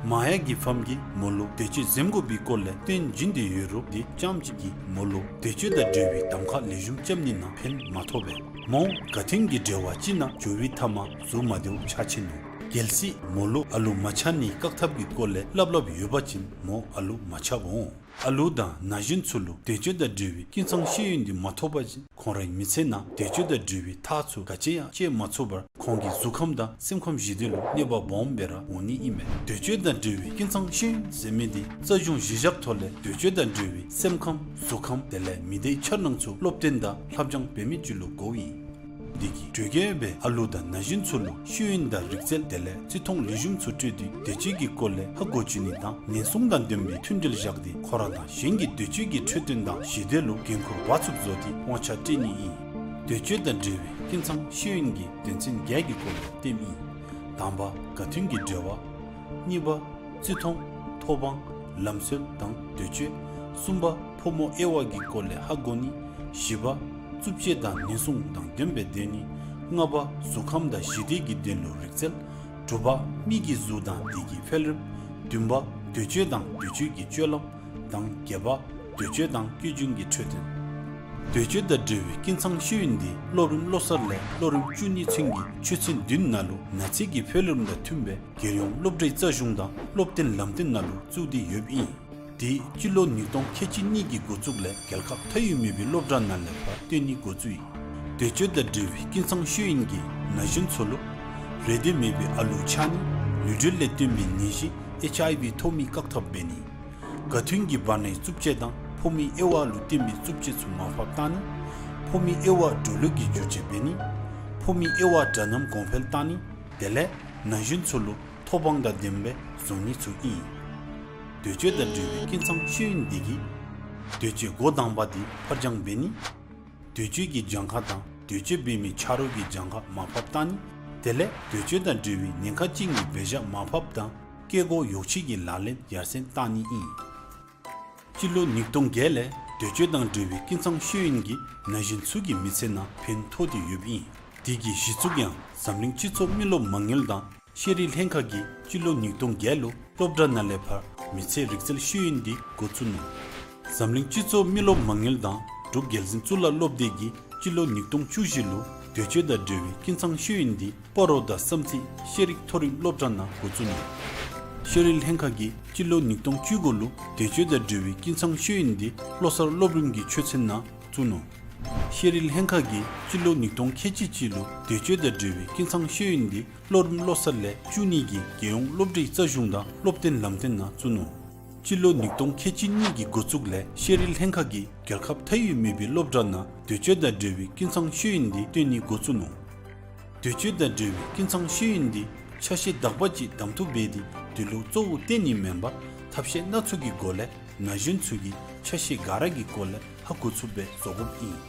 མ་ཡ་གི་ཕམ་གྱིས་མོ་ལུ་འདོད་སྤྱོད་འཛེམ་དགོ་པའི་སྐོར་ལས་སྟོན་བྱིན་ཏེ་ཡོད་རུང་དེ་ཙམ་ཅིག་གིས་མོ་ལུ་འདོད་སྤྱོད་དང་འབྲེལ་བའི་གདམ་ཁ་ལེགས་ཤོམ་རྐྱབ་ནི་ནང་ཕན་མ་ཐོགས་པས། མོ་དགའ་སྟོན་གྱི་འབྲེལ་བ་ཅིག་ནང་འགྱོ་བའི་མཐའ་མ་གཟུགས་མ་བདེཝ་ཆགས་ཆི་ནུག། གལ་སྲིད་མོ་ལུ་ཨ་ལུ་མ་ཆགས་ནིའི་བཀག་ཐབས་ཀྱི་སྐོར་ལས་སླབ་སླབ་ཡོད་པ་ཅིན་མོ་ཨ་ལུ་མ་ཆགསཔ་འོང་། ཨ་ལུ་དང་ན་གཞོན་ཚུ་ལུ་འདོད་སྤྱོད་དང་འབྲེལ་བའི་ཀུན་ཚང་ཤེས་ཡོན་འདི་མ་ཐོབ་པ་ཅིན་ཁོང་རའི་མི་ཚེ་ནང་འདོད་སྤྱོད་དང་འབྲེལ་བའི་ཐག་ཚུ་ག་ཅི་ཡང་བཅད་མ་ཚུགས་པར་ཁོང་གི་གཟུགས་ཁམས་དང་སེམས་ཁམས་ཞི་བདེ་ལུ་གནོད་པ་སྦོམ་སྦེ་ར་འོང་ནི་ཨིན་མས། འདོད་སྤྱོད་དང་འབྲེལ་བའི་ཀུན་ཚང་ཤེས་ཡོན་ཟེར་མི་འདི་རྩ་གཞུང་གཞི་བཞག་ཐོག་ལས་འདོད་སྤྱོད་དང་འབྲེལ་བའི་སེམས་ཁམས་གཟུགས་ཁམས་དེ་ལས་མི་སྡེའི་འཆར་སྣང་ཚུ་སློབ་སྟོན་དང་ལྷབ་སྦྱང་འབད་མི་ཅིག་ལུ་གོཝ་ཨིན། འདི་གིས་གྲོས་འགོ་སྦེ་ཨ་ལུ་དང་ན་གཞོན་ཚུ་ལུ་ཤེས་ཡོན་དང་རིག་རྩལ་དེ་ལས་བརྩི་མཐོང་ལེགས་ཤོམ་ཚུ་སྤྲོད་དེ་འདོད་སྤྱོད་ཀྱི་སྐོར་ལས་ཧ་གོ་བཅུག་ནི་དང་ཉེན་སྲུང་དང་ལྡན་པའི་མཐུན་འབྲེལ་བཞག་སྟེ་ཁོ་ར་དང་གཞན་གྱི་འདོད་སྤྱོད་ཀྱི་འཕྲོད་བསྟེན་དང་ཞི་བདེ་ལུ་འགན་ཁུར་འབག་ཚུགསཔ་བཟོ་སྟེ་དབང་ཆ་སྤྲོད་ནི་ཨིན། འདོད་སྤྱོད་དང་འབྲེལ་བའི་ཀུན་ཚང་ཤེས་ཡོན་གྱི་དོན་ཚན་བརྒྱད་ཀྱི་སྐོར་ལས་སྟོནམ་ཨིན། དང་པ་དགའ་སྟོན་གྱི་འབྲེལ་བ། གཉིས་པ་བརྩི་མཐོང་། ཐོབ་དབང་། ལམ་སྲོལ་དང་འདོད་སྤྱོད། གསུམ་པ་ཕོ་མོ་དབྱེ་བ་གི་སྐོར་ལས་ཧ་གོ་ནི། བཞི་པ་རྩུབ་སྤྱོད་དང་ཉེན་སྲུང་དང་ལྡནམ་སྦེ་སྡོད་ནི། ལྔ་པ་གཟུགས་ཁམས་དང་ཞི་བདེ་གི་དོན་ལུ་རིག་རྩལ། དྲུག་པ་མི་གི་གཟུགས་དང་དེ་གི་འཕེལ་རིམ། བདུན་པ་འདོད་སྤྱོད་དང་འདོད་སྤྱོད་ཀྱི་སྤྱོད་ལམ། དང་བརྒྱད་པ་འདོད་སྤྱོད་དང་སྐྱེ་རྒྱུན་གྱི་འཕྲོད་བསྟེན། འདོད་སྤྱོད་དང་འབྲེལ་བའི་ཀུན་ཚང་ཤེས་ཡོན་འདི་སློབ་རིམ་བློ་གསར་ལས་སློབ་རིམ་བཅུ་གཉིས་ཚུན་གྱི་ཆོས་ཚན་བདུན་ནང་ལུ་ན་ཚོད་ཀྱི་འཕེལ་རིམ་དང་མཐུནམ་སྦེ་རྒྱལ་ཡོངས་སློབ་གྲྭའི་རྩ་གཞུང་དང་སློབ་སྟོན་ལམ་སྟོན་ནང་ལུ་བཙུགས་ཏེ་ཡོདཔ་ཨིན། དེ་སྤྱི་ལོ་ཉིས་སྟོང་ཁལ་གཅིག་གཉིས་ཀྱི་འགོ་བཙུགས་ལས་རྒྱལ་ཁབ་མཐའ་དབུས་མེད་པའི་སློབ་གྲྭ་ནང་ལས་ཕར་སྟོན་ནི་འགོ་བཙུགས་ཡི། འདོད་སྤྱོད་དང་འབྲེལ་བའི་ཀུན་ཚང་ཤེས་ཡོན་གྱིས་ན་གཞོན་ཚུ་ལུ་རེ་འདོད་མེད་པའི་ཨ་ལུ་ཆགས་ནི། ལུས་འབྲེལ་ལས་བརྟེན་པའི་ནད་གཞི་ཨེཆ་ཨའི་ཝི་ཐོབ་མི་བཀག་ཐབས་འབད་ནི། དགའ་སྟོན་གྱི་བར་ནའི་རྩུབ་སྤྱོད་དང་ཕོ་མོའི་དབྱེ་བ་ལུ་བརྟེན་པའི་རྩུབ་སྤྱོད་ཚུ་མར་ཕབ་བཏང་ནི། ཕོ་མོའི་དབྱེ་བ་འགྲོ་ལུགས་ཀྱི་བསྒྱུར་བཅོས་འབད་ནི། ཕོ་མོའི་དབྱེ་བ་འདྲ་མཉམ་གོང་འཕེལ་བཏང་ནི། དེ་ལས་ན་གཞོན་ཚུ་ལུ་ཐོབ་དབང་དང་ལྡནམ་སྦེ་བཟོ་ནི་ཚུ་ཨིན། འདོད་སྤྱོད་དང་འབྲེལ་བའི་ཀུན་ཚང་ཤེས་ཡོན་འདི་གིས་འདོད་སྤྱོད་འགོ་དང་པ་འདི་ཕར་འགྱངས་འབད་ནི། འདོད་སྤྱོད་ཀྱི་གྱངས་ཁ་དང་འདོད་སྤྱོད་འབད་མི་ཆ་རོགས་ཀྱི་གྱངས་ཁ་མར་ཕབ་བཏང་ནི། དེ་ལས་འདོད་སྤྱོད་དང་འབྲེལ་བའི་ཉེན་ཁ་ཅན་གྱི་འབད་བཞག་མར་ཕབ་དང་སྐྱེ་སྒོ་ཡོ་བྱད་ཀྱི་ལག་ལེན་ཡར་སེང་བཏང་ནི་ཨིན། སྤྱི་ལོ་ཉིས་སྟོང་བརྒྱད་ལས་འདོད་སྤྱོད་དང་འབྲེལ་བའི་ཀུན་ཚང་ཤེས་ཡོན་གྱིས་ན་གཞོན་ཚུ་གི་མི་ཚེ་ནང་ཕན་ཐོགས་ཏེ་ཡོདཔ་ཨིན། དེ་གི་གཞི་བཙུགས་ཡང་འཛམ་གླིང་སྤྱི་ཚོགས་མི་རློབས་མ་དངུལ་དང་ཤེས་རིག་ལྷན་ཁག་གིས་སྤྱི་ལོ་ཉིས་སྟོང་བརྒྱད་ལུ་སློབ་གྲྭ་ནང་ལས་ཕར་མི་ཚེ་རིག་རྩལ་ཤེས་ཡོན་འདི་འགོ་བཙུགས་ནུག། འཛམ་གླིང་སྤྱི་ཚོགས་མི་རློབས་མ་དངུལ་དང་འབྲུག་རྒྱལ་འཛིན་གཙུག་ལག་སློབ་སྡེ་གིས་སྤྱི་ལོ་ཉིས་སྟོང་བཅུ་བཞི་ལུ་འདོད་སྤྱོད་དང་འབྲེལ་བའི་ཀུན་ཚང་ཤེས་ཡོན་འདི་སྤ་རོ་དང་བསམ་རྩེ་ཤེས་རིག་མཐོ་རིམ་སློབ་གྲྭ་ནང་འགོ་བཙུགས་ནུག། ཤེས་རིག་ལྷན་ཁག་གིས་སྤྱི་ལོ་ཉིས་སྟོང་བཅུ་དགུ་ལུ་འདོད་སྤྱོད་དང་འབྲེལ་བའི་ཀུན་ཚང་ཤེས་ཡོན་འདི་བློ་གསར་སློབ་རིམ་གྱི་ཆོས་ཚན་ནང་བཙུགས་ནུག། ཤེས་རིག་ལྷན་ཁག་གིས་སྤྱི་ལོ་ཉིས་སྟོང་ཁལ་གཅིག་གཅིག་ལུ་འདོད་སྤྱོད་དང་འབྲེལ་བའི་ཀུན་ཚང་ཤེས་ཡོན་འདི་སློབ་རིམ་བློ་གསར་ལས་བཅུ་གཉིས་ཀྱི་རྒྱལ་ཡོངས་སློབ་གྲྭའི་རྩ་གཞུང་དང་སློབ་སྟོན་ལམ་སྟོན་ནང་བཙུགས་ནུག། སྤྱི་ལོ་ཉིས་སྟོང་ཁལ་གཅིག་གཉིས་ཀྱི་འགོ་བཙུགས་ལས་ཤེས་རིག་ལྷན་ཁག་གིས་རྒྱལ་ཁབ་མཐའ་དབུས་མེད་པའི་སློབ་གྲྭ་ནང་འདོད་སྤྱོད་དང་འབྲེལ་བའི་ཀུན་ཚང་ཤེས་ཡོན་འདི་སྟོན་ནི་འགོ་བཙུགས་ནུག། འདོད་སྤྱོད་དང་འབྲེལ་བའི་ཀུན་ཚང་ཤེས་ཡོན་འདི་ཆ་ཤས་དག་པ་ཅིག་གདམ་འཐུ་འབད་དེ་དེ་ལུ་གཙོ་བོ་བཏོན་ནི་མེན་པར་ཐབས་ཤེས་སྣ་ཚོགས་ཀྱི་སྒོ་ལས་ ན་གཞོན་ཚུ་གིས་ཆ་ཤས་ག་ར་གི་སྐོར་ལས་ཧ་གོ་ཚུགསཔ་སྦེ་བཟོ་དགོཔ་ཨིན།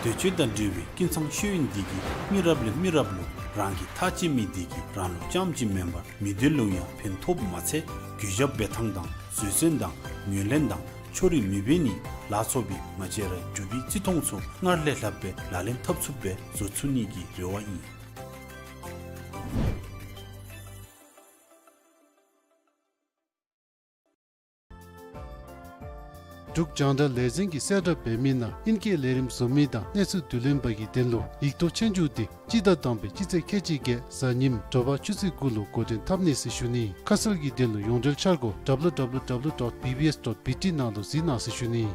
དུས་ཚོད་དང་འབྲེལ་བའི་ཀུན་ཚང་ཤེས་ཡོན་འདི་གིས་མི་རབས་ལས་མི་རབས་ལུ་རང་གི་ཐག་བཅད་མི་འདི་གིས་རང་ལུ་རྐྱངམ་ཅིག་མེན་པར་མི་སྡེ་ལུ་ཡང་ཕན་ཐོགསཔ་མ་ཚད་གུས་ཞབས་འབད་ཐངས་དང་བཟོད་བསྲན་དང་ངོས་ལེན་དང་ཕྱོགས་རིས་མི་འབད་ནི་ལ་སོགས་པའི་ང་བཅས་རའི་འབྲུག་པའི་བརྩི་མཐོང་ཚུ་སྔར་ལས་ལྷགཔ་སྦེ་ལག་ལེན་འཐབ་ཚུགསཔ་སྦེ་བཟོ་ཚུགས་ནི་གི་རེ་བ་ཨིན། འབྲུག་རྒྱང་བསྒྲགས་ལས་འཛིན་གྱིས་གསལ་བསྒྲགས་འབད་མི་ནང་ཨིན་སྐད་ལས་རིམ་བཟོ་མི་དང་གནས་ཚུལ་བསྡུ་ལེན་པ་གི་དོན་ལུ་ཡིག་ཐོག་ཆོས་རྒྱུགས་འདི་སྤྱི་ཟླ་དང་པའི་སྤྱི་ཚེས་ཁལ་གཅིག་བརྒྱད་གཟའ་ཉིམ་དྲོ་པ་ཆུ་ཚོད་དགུ་ལུ་འགོ་འདྲེན་འཐབ་ནི་ཟེར་ཞུ་ནི། ཁ་གསལ་གྱི་དོན་ལུ་ཡོངས་འབྲེལ་འཆར་སྒོ་W W W dot B B S dot B T ནང་ལུ་གཟིགས་གནང་ཟེར་ཞུ་ནི།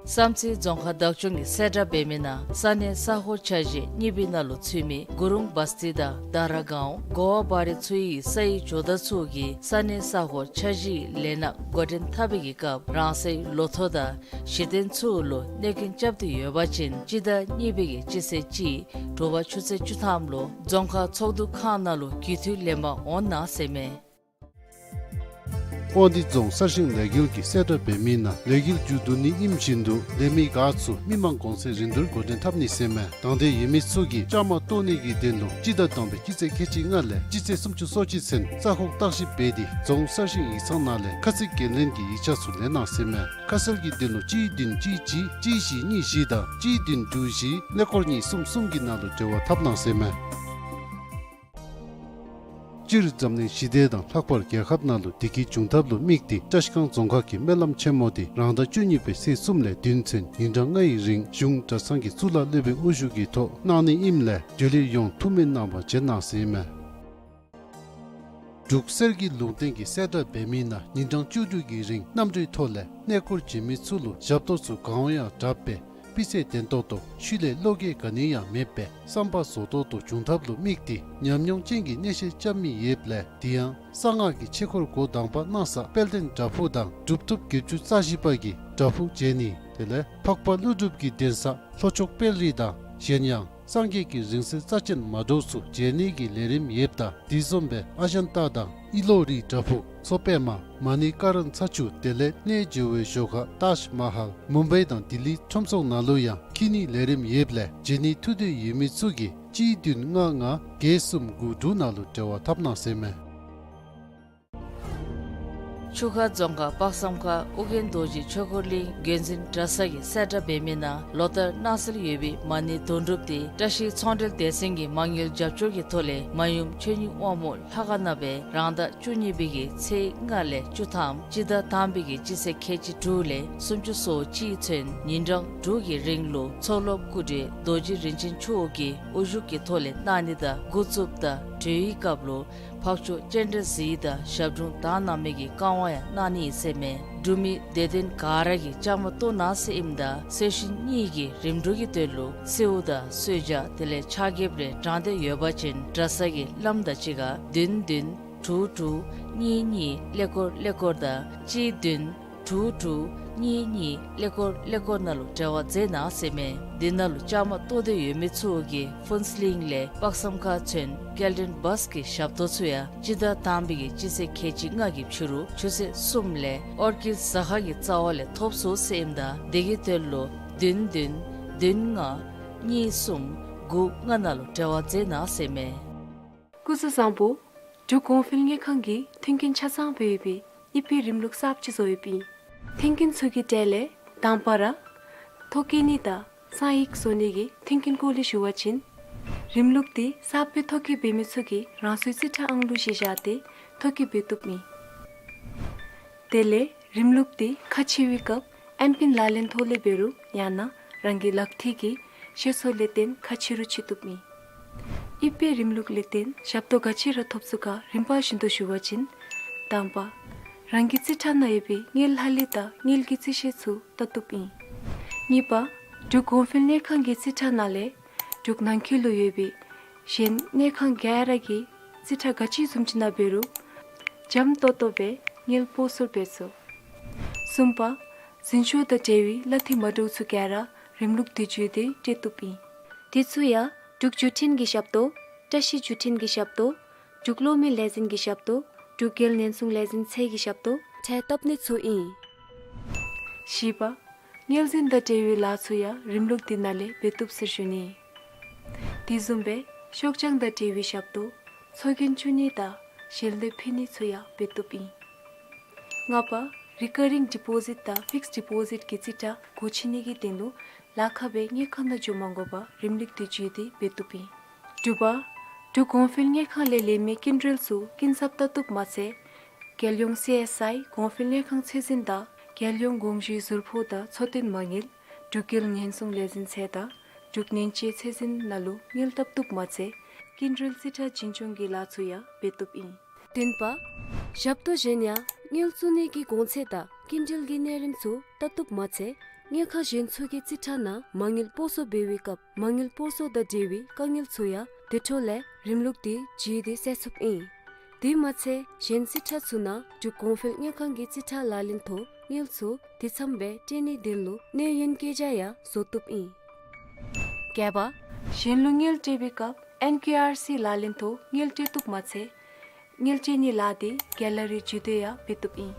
བསམ་རྩེ་རྫོང་ཁག་བདག་སྐྱོང་གིས་གསལ་བསྒྲགས་འབད་མི་ནང་ས་གནས་ས་ཁོངས་འཆར་གཞི་གཉིས་པའི་ནང་ལུ་ཚུད་མི་གུ་རུང་བ་སྟི་དང་དཱ་ར་གའོན་གོ་ཝ་བ་རི་ཚུ་ཡི་སའི་ཇོ་བདག་ཚུ་གིས་ས་གནས་ས་ཁོངས་འཆར་གཞིའི་ལས་སྣ་འགོ་འདྲེན་འཐབ་པའི་གི་སྐབས་རང་སའི་ལོ་ཐོ་དང་གཞི་རྟེན་ཚུ་ལུ་གནོད་སྐྱོན་རྐྱབ་སྟེ་ཡོད་པ་ཅིན་སྤྱི་ཟླ་གཉིས་པའི་གི་སྤྱི་ཚེས་གཅིག་དྲོ་པ་ཆུ་ཚོད་བཅུ་ཐམ་ལུ་རྫོང་ཁག་ཚོགས་འདུ་ཁང་ནང་ལུ་རྒྱུས་མཐུད་ལེན་པར་འོང་གནང་ཟེར་མས། དབང་འདུས་རྫོང་གསར་ཤིང་ལས་འགུལ་གྱིས་གསལ་བསྒྲགས་འབད་མི་ནང་ལས་འགུལ་མཇུག་བསྡུ་ནི་ཨིནམ་བཞིན་དུ་ལས་མི་འགོ་ཚུགས་མི་མང་གོང་ཚད་རིན་བསྡུར་འགོ་འདྲེན་འཐབ་ནི་ཟེར་མས། དང་འདོད་ཡོད་མི་ཚུ་གིས་བཅའ་མར་གཏོགས་ནི་གི་དོན་ལུ་སྤྱི་ཟླ་དང་པའི་སྤྱི་ཚེས་ཁལ་གཅིག་ལྔ་ལས་སྤྱི་ཚེས་སུམ་ཅུ་སོ་གཅིག་ཚུན་རྩ་ཁོག་བརྟག་ཞིབ་འབད་དེ་རྫོང་གསར་ཤིང་ཡིག་ཚང་ནང་ལས་ཁ་ཚིག་འགན་ལེན་གྱི་ཡིག་ཆ་ཚུ་ལེན་གནང་ཟེར་མས། ཁ་གསལ་གྱི་དོན་ལུ་གཅིག་བདུན་གཅིག་གཅིག་གཅིག་བཞི་གཉིས་བཞི་དང་གཅིག་བདུན་དྲུག་བཞི་ཀླད་ཀོར་གཉིས་གསུམ་གསུམ་གྱི་ནང་ལུ་འབྲེལ་བ་འཐབ་གནང་ཟེར་མས། སྤྱིར་འཛམ་གླིང་ཞི་བདེ་དང་ལྷག་པར་རྒྱལ་ཁབ་ནང་ལུ་བདེ་སྐྱིད་འབྱུང་ཐབས་ལུ་དམིགས་ཏེ་བཀྲ་ཤིས་སྒང་རྫོང་ཁག་གིས་སྨོན་ལམ་ཆེན་མོ་འདི་རང་ཟླ་བཅུ་གཉིས་པའི་ཚེས་གསུམ་ལས་བདུན་ཚུན་ཉིན་གྲངས་ལྔའི་རིང་གཞུང་གྲྭ་ཚང་གི་གཙུག་ལག་སློབ་དཔོན་དབུ་བཞུགས་ཀྱི་ཐོག་གནང་ནི་ཨིནམ་ལས་འབྲེལ་ཡོད་ཡོངས་ཐུགས་སྨོན་གནང་བར་བྱོན་གནང་ཟེར་ཨིན་མས། འབྲུག་གསེར་གྱི་ལུང་བསྟན་གྱིས་གསལ་བསྒྲགས་འབད་མི་ནང་ཉིན་གྲངས་བཅུ་དྲུག་གི་རིང་གནམ་གྲུའི་ཐོག་ལས་གནས་སྐོར་བྱོན་མི་ཚུ་ལུ་ཞབས་ཏོག་ཚུ་གང་འོང་ཡང་དྲག་སྦེ་སྤུས་ཚད་ལྡན་ཏོག་ཏོ་ཤུལ་ལས་བློ་འགྱོད་ག་ནི་ཡང་མེད་པའི་བསམ་པ་རྫོགས་ཏོག་ཏོ་འབྱུང་ཐབས་ལུ་དམིགས་ཏེ་ཉམས་མྱོང་ཅན་གྱི་གནས་བཤད་རྐྱབ་མི་ཡོདཔ་ལས་དེ་ཡང་གསང་སྔགས་ཀྱི་ཆོས་སྐོར་འགོ་དང་པ་གནང་ས་དཔལ་ལྡན་བྲག་ཕུག་དང་གྲུབ་ཐོབ་བརྒྱད་ཅུ་རྩ་བཞི་པ་གི་བྲག་ཕུག་མཇལ་ནི་དེ་ལས་འཕགས་པ་ཀླུ་སྒྲུབ་ཀྱི་གདན་ས་ལྷོ་ཕྱོགས་དཔལ་རི་དང་གཞན་ཡང་སངས་རྒྱས་ཀྱི་རིང་བསྲེལ་རྩ་ཆེན་མ་འདྲཝ་ཚུ་མཇལ་ནི་གི་ལས་རིམ་ཡོདཔ་ད་དེ་བཟུམ་སྦེ་ཨ་ཇན་ཏ་དང་ཨི་ལོ་རི་བྲག་ཕུག་མཚོ་པདྨ་མ་ཎི་ཀ་རན་ཚ་ཆུ་དེ་ལས་གནས་མཇལ་བའི་ཞོར་ཁར་ཏཱཇ་མ་ཧལ་མུམ་བའི་དང་ལྡི་ལི་ཁྲོམ་ཚོགས་ནང་ལུ་ཡང་འཁྱིད་ནི་ལས་རིམ་ཡོདཔ་ལས་མཇལ་ནི་ཐུགས་འདོད་ཡོད་མི་ཚུ་གིས་གཅིག་བདུན་ལྔ་ལྔ་བརྒྱད་གསུམ་དགུ་དྲུག་ནང་ལུ་འབྲེལ་བ་འཐབ་གནང་ཟེར་ཨིན་མས། ཆུ་ཁ་རྫོང་ཁག་དཔག་བསམ་ཁ་ཨོ་རྒྱན་རྡོ་རྗེ་ཆོས་འཁོར་གླིང་དགོན་འཛིན་གྲྭ་ཚང་གིས་གསལ་བསྒྲགས་འབད་མི་ནང་ལོ་ལྟར་གནང་སྲོལ་ཡོད་པའི་མ་ཎི་དོན་གྲུབ་འདི་བཀྲ་ཤིས་ཚོང་འབྲེལ་སྡེ་ཚན་གྱི་མ་དངུལ་རྒྱབ་སྐྱོར་གྱི་ཐོག་ལས་མ་ཡུམ་ཆོས་ཉིད་དབང་མོ་ལྷ་ཁང་ནང་སྦེ་རང་ཟླ་བཅུ་གཉིས་པའི་གི་ཚེས་ལྔ་ལས་བཅུ་ཐམ་སྤྱི་ཟླ་དང་པའི་གི་སྤྱི་ཚེས་ཁལ་གཅིག་དྲུག་ལས་སུམ་ཅུ་སོ་གཅིག་ཚུན་ཉིན་གྲངས་དྲུག་གི་རིང་ལུ་མཚོ་སློབ་སྐུ་བགྲེས་རྡོ་རྗེ་རིན་ཆེན་མཆོག་གི་དབུ་བཞུགས་ཀྱི་ཐོག་ལས་གནང་ནི་དང་འགོ་བཙུགསཔ་ད་གྲོལ་བའི་སྐབས་ལུ་འཕགས་མཆོག་སྤྱན་རས་གཟིགས་དང་ཞབས་དྲུང་དག་སྣང་མེད་ཀྱི་བཀའ་དབང་ཡང་གནང་ནི་ཨིན་ཟེར་ཨིན་མས། འབྲུག་མི་དད་ལྡན་ག་ར་གིས་བཅའ་མར་གཏོགས་གནང་ཟེར་ཨིནམ་ད་གསོལ་ཞིང་གཉེར་གྱི་རིམ་གྲོ་གི་དོན་ལུ་གསོལཝ་དང་གསོལ་ཇ་དེ་ལས་ཕྱག་འགྱེད་རེ་དྲང་སྟེ་ཡོད་པ་ཅིན་གྲྭ་ཚང་གི་བླམ་དང་གཅིག་ཁར་བདུན་བདུན་དྲུག་དྲུག་གཉིས་གཉིས་ཀླད་ཀོར་ཀླད་ཀོར་དང་གཅིག་བདུན་དྲུག་དྲུག་གཉིས་གཉིས་ཀླད་ཀོར་ཀླད་ཀོར་ནང་ལུ་འབྲེལ་བ་མཛད་གནང་ཟེར་ཨིན་མས། འདི་ནང་ལུ་བཅའ་མར་གཏོགས་འདོད་ཡོད་མི་ཚུ་གིས་ཕུན་ཚོགས་གླིང་ལས་དཔག་བསམ་ཁ་ཚུན་སྐྱེལ་འདྲེན་བཱས་ཀྱི་ཞབས་ཏོག་ཚུ་ཡང་སྤྱི་ཟླ་དང་པའི་གི་སྤྱི་ཚེས་ཁལ་གཅིག་ལྔ་གི་ཕྱི་རུ་ཆུ་ཚོད་གསུམ་ལས་ཨོར་ཀིཌ་ཟ་ཁང་གི་རྩ་བ་ལས་ཐོབ་ཚུགས་ཟེར་ཨིནམ་ད་དེ་གི་དོན་ལུ་བདུན་བདུན་བདུན་ལྔ་གཉིས་གསུམ་དགུ་ལྔ་ནང་ལུ་འབྲེལ་བ་མཛད་གནང་ཟེར་ཨིན་མས། སྐུ་གཟུགས་བཟང་པོ། འབྲུག་གོང་འཕེལ་དངུལ་ཁང་གིས་མཐུན་རྐྱེན་ཆ་ཚང་སྦེ་ཡོད་པའི་ཨི་པེ་རིམ་ལུགས་གསརཔ་ཅིག་བཟོ་ཡོདཔ་ཨིན། མཐུན་རྐྱེན་ཚུ་གི་གྲས་ལས་དང་པ་ར་ཐོ་བཀོད་ནི་དང་གསང་ཡིག་བཟོ་ནི་གི་མཐུན་རྐྱེན་སྐོར་ལས་ཞུ་བ་ཅིན་རིམ་ལུགས་འདི་གསརཔ་སྦེ་ཐོ་བཀོད་འབད་མི་ཚུ་གིས་རང་སོའི་རྩིས་ཁྲ་ཨང་གླུ་གཞི་བཞག་སྟེ་ཐོ་བཀོད་འབད་བཏུབ་ཨིན། དེ་ལས་རིམ་ལུགས་འདི་ཁ་ཕྱེ་བའི་སྐབས་ཨེམ་པིན་ལག་ལེན་ཐོག་ལས་འབད་རུང་ཡང་ན་རང་གི་ལག་མཐིལ་གྱི་ཤེལ་སོ་ལས་བརྟེན་ཁ་ཕྱེ་རུང་ཕྱེ་བཏུབ་ཨིན། ཨི་པེ་རིམ་ལུགས་ལས་བརྟེན་ཞབས་ཏོག་ག་ཅི་ར་ཐོབ་ཚུགས་ག་རིམ་པ་བཞིན་དུ་ཞུ་བ་ཅིན་དང་པ་རང་གི་རྩིས་ཁྲ་ནང་ཡོད་པའི་དངུལ་ལྷག་ལུས་དང་དངུལ་གྱི་རྩིས་གཞི་ཚུ་བལྟ་བཏུབ་ཨིན། གཉིས་པ་འབྲུག་གོང་འཕེལ་དངུལ་ཁང་གི་རྩིས་ཁྲ་ནང་ལས་འབྲུག་ནང་འཁོད་ལུ་ཡོད་པའི་གཞན་དངུལ་ཁང་ག་ར་གི་རྩིས་ཁྲ་ག་ཅི་བཟུམ་ཅིག་ནང་འབད་རུང་འཇམ་ཏོང་ཏོ་སྦེ་དངུལ་སྤོ་སོར་འབད་ཚུགས། གསུམ་པ་འཛིན་སྐྱོང་དང་འབྲེལ་བའི་གླ་འཐུས་མ་འདྲཝ་ཚུ་ག་ར་རིམ་ལུགས་འདི་བརྒྱུད་དེ་སྤྲོད་བཏུབ་ཨིན། དེ་ཚུ་ཡང་འབྲུག་བརྒྱུད་འཕྲིན་གྱི་ཞབས་ཏོག་བཀྲ་ཤིས་བརྒྱུད་འཕྲིན་གྱི་ཞབས་ཏོག་འབྲུག་གློག་མེ་ལས་འཛིན་གྱི་ཞབས་ཏོག་འབྲུག་རྒྱལ་ཉེན་སྲུང་ལས་འཛིན་ཚད་ཀྱི་ཞབས་ཏོག་ཁྲལ་བཏབ་ནི་ཚུ་ཨིན། བཞི་པ། དངུལ་འཛིན་དང་འབྲེལ་བའི་ལཱ་ཚུ་ཡང་རིམ་ལུགས་འདི་ནང་ལས་འབད་བཏུབ་ཟེར་ཞུ་ནི། དེ་བཟུམ་སྦེ་ཤོག་བྱང་དང་འབྲེལ་བའི་ཞབས་ཏོག་ཚོགས་རྒྱན་བཙུགས་ནི་དང་ཞལ་འདེབས་ཕུལ་ནི་ཚུ་ཡང་འབད་བཏུབ་ཨིན། ལྔ་པ། རི་ཀ་རིང་ཌི་པོ་ཟིཊ་དང་ཕིགསཌ་ཌི་པོ་ཟིཊ་གི་རྩིས་ཁྲ་སྒོ་ཕྱེ་ནི་གི་དོན་ལུ་ལཱ་ཁག་སྦེ་དངུལ་ཁང་ནང་འགྱོ་མ་དགོ་པར་རིམ་ལུགས་འདི་བརྒྱུད་དེ་འབད་བཏུབ་ཨིན། དྲུག་པ། འབྲུག་གོང་འཕེལ་དངུལ་ཁང་ལས་ལེན་མི་སྐྱིན་འགྲུལ་ཚུ་སྐྱིན་ཚབ་བཏབ་བཏུབ་མ་ཚད་རྒྱལ་ཡོངས་སི་ཨེསི་ཨའི་གོང་འཕེལ་དངུལ་ཁང་ཚད་འཛིན་དང་རྒྱལ་ཡོངས་དགོངས་ཞུའི་ཟུར་ཕོགས་དང་འཚོ་རྟེན་མ་དངུལ་འབྲུག་རྒྱལ་ཉེན་སྲུང་ལས་འཛིན་ཚད་དང་འབྲུག་ནན་དཔྱད་ཚད་འཛིན་ནང་ལུ་དངུལ་བཏབ་བཏུབ་མ་ཚད་སྐྱིན་འགྲུལ་རྩིས་ཁྲ་འཛིན་སྐྱོང་གི་ལཱ་ཚུ་ཡང་འབད་བཏུབ་ཨིན། བདུན་པ། ཞབས་ཏོག་གཞན་ཡང་དངུལ་བཙུགས་ནི་གི་གོང་ཚད་དང་སྐྱིན་འགྲུལ་གྱི་གནས་རིམ་ཚུ་བལྟ་བཏུབ་མ་ཚད་དངུལ་ཁང་གཞན་ཚུ་གི་རྩིས་ཁྲ་ནང་མ་དངུལ་སྤོ་སོར་འབད་བའི་སྐབས་མ་དངུལ་སྤོ་སོར་དང་འབྲེལ་བའི་དཀའ་ངལ་ཚུ་ཡང་དེ་འཕྲོ་ལས་རིམ་ལུགས་འདི་བརྒྱུད་དེ་སེལ་ཚུགསཔ་ཨིན། དེ་མ་ཚད་གཞན་རྩིས་ཁྲ་ཚུ་ནང་འབྲུག་གོང་འཕེལ་དངུལ་ཁང་གི་རྩིས་ཁྲ་ལག་ལེན་ཐོག་དངུལ་ཚུ་དེ་ཙམ་སྦེ་སྤྲོད་ནིའི་དོན་ལུ་གནས་ཡུན་བཀོད་རྒྱ་ཡང་བཟོ་བཏུབ་ཨིན། བརྒྱད་པ། གཞན་ལུ་དངུལ་སྤྲོད་པའི་སྐབས་ཨེན་ཀེ་ཨར་སི་ལག་ལེན་ཐོག་དངུལ་སྤྲོད་བཏུབ་མ་ཚད་དངུལ་སྤྲོད་ནིའི་ལཱ་འདི་གེ་ལ་རི་བརྒྱུད་དེ་ཡང་འབད་བཏུབ་ཨིན།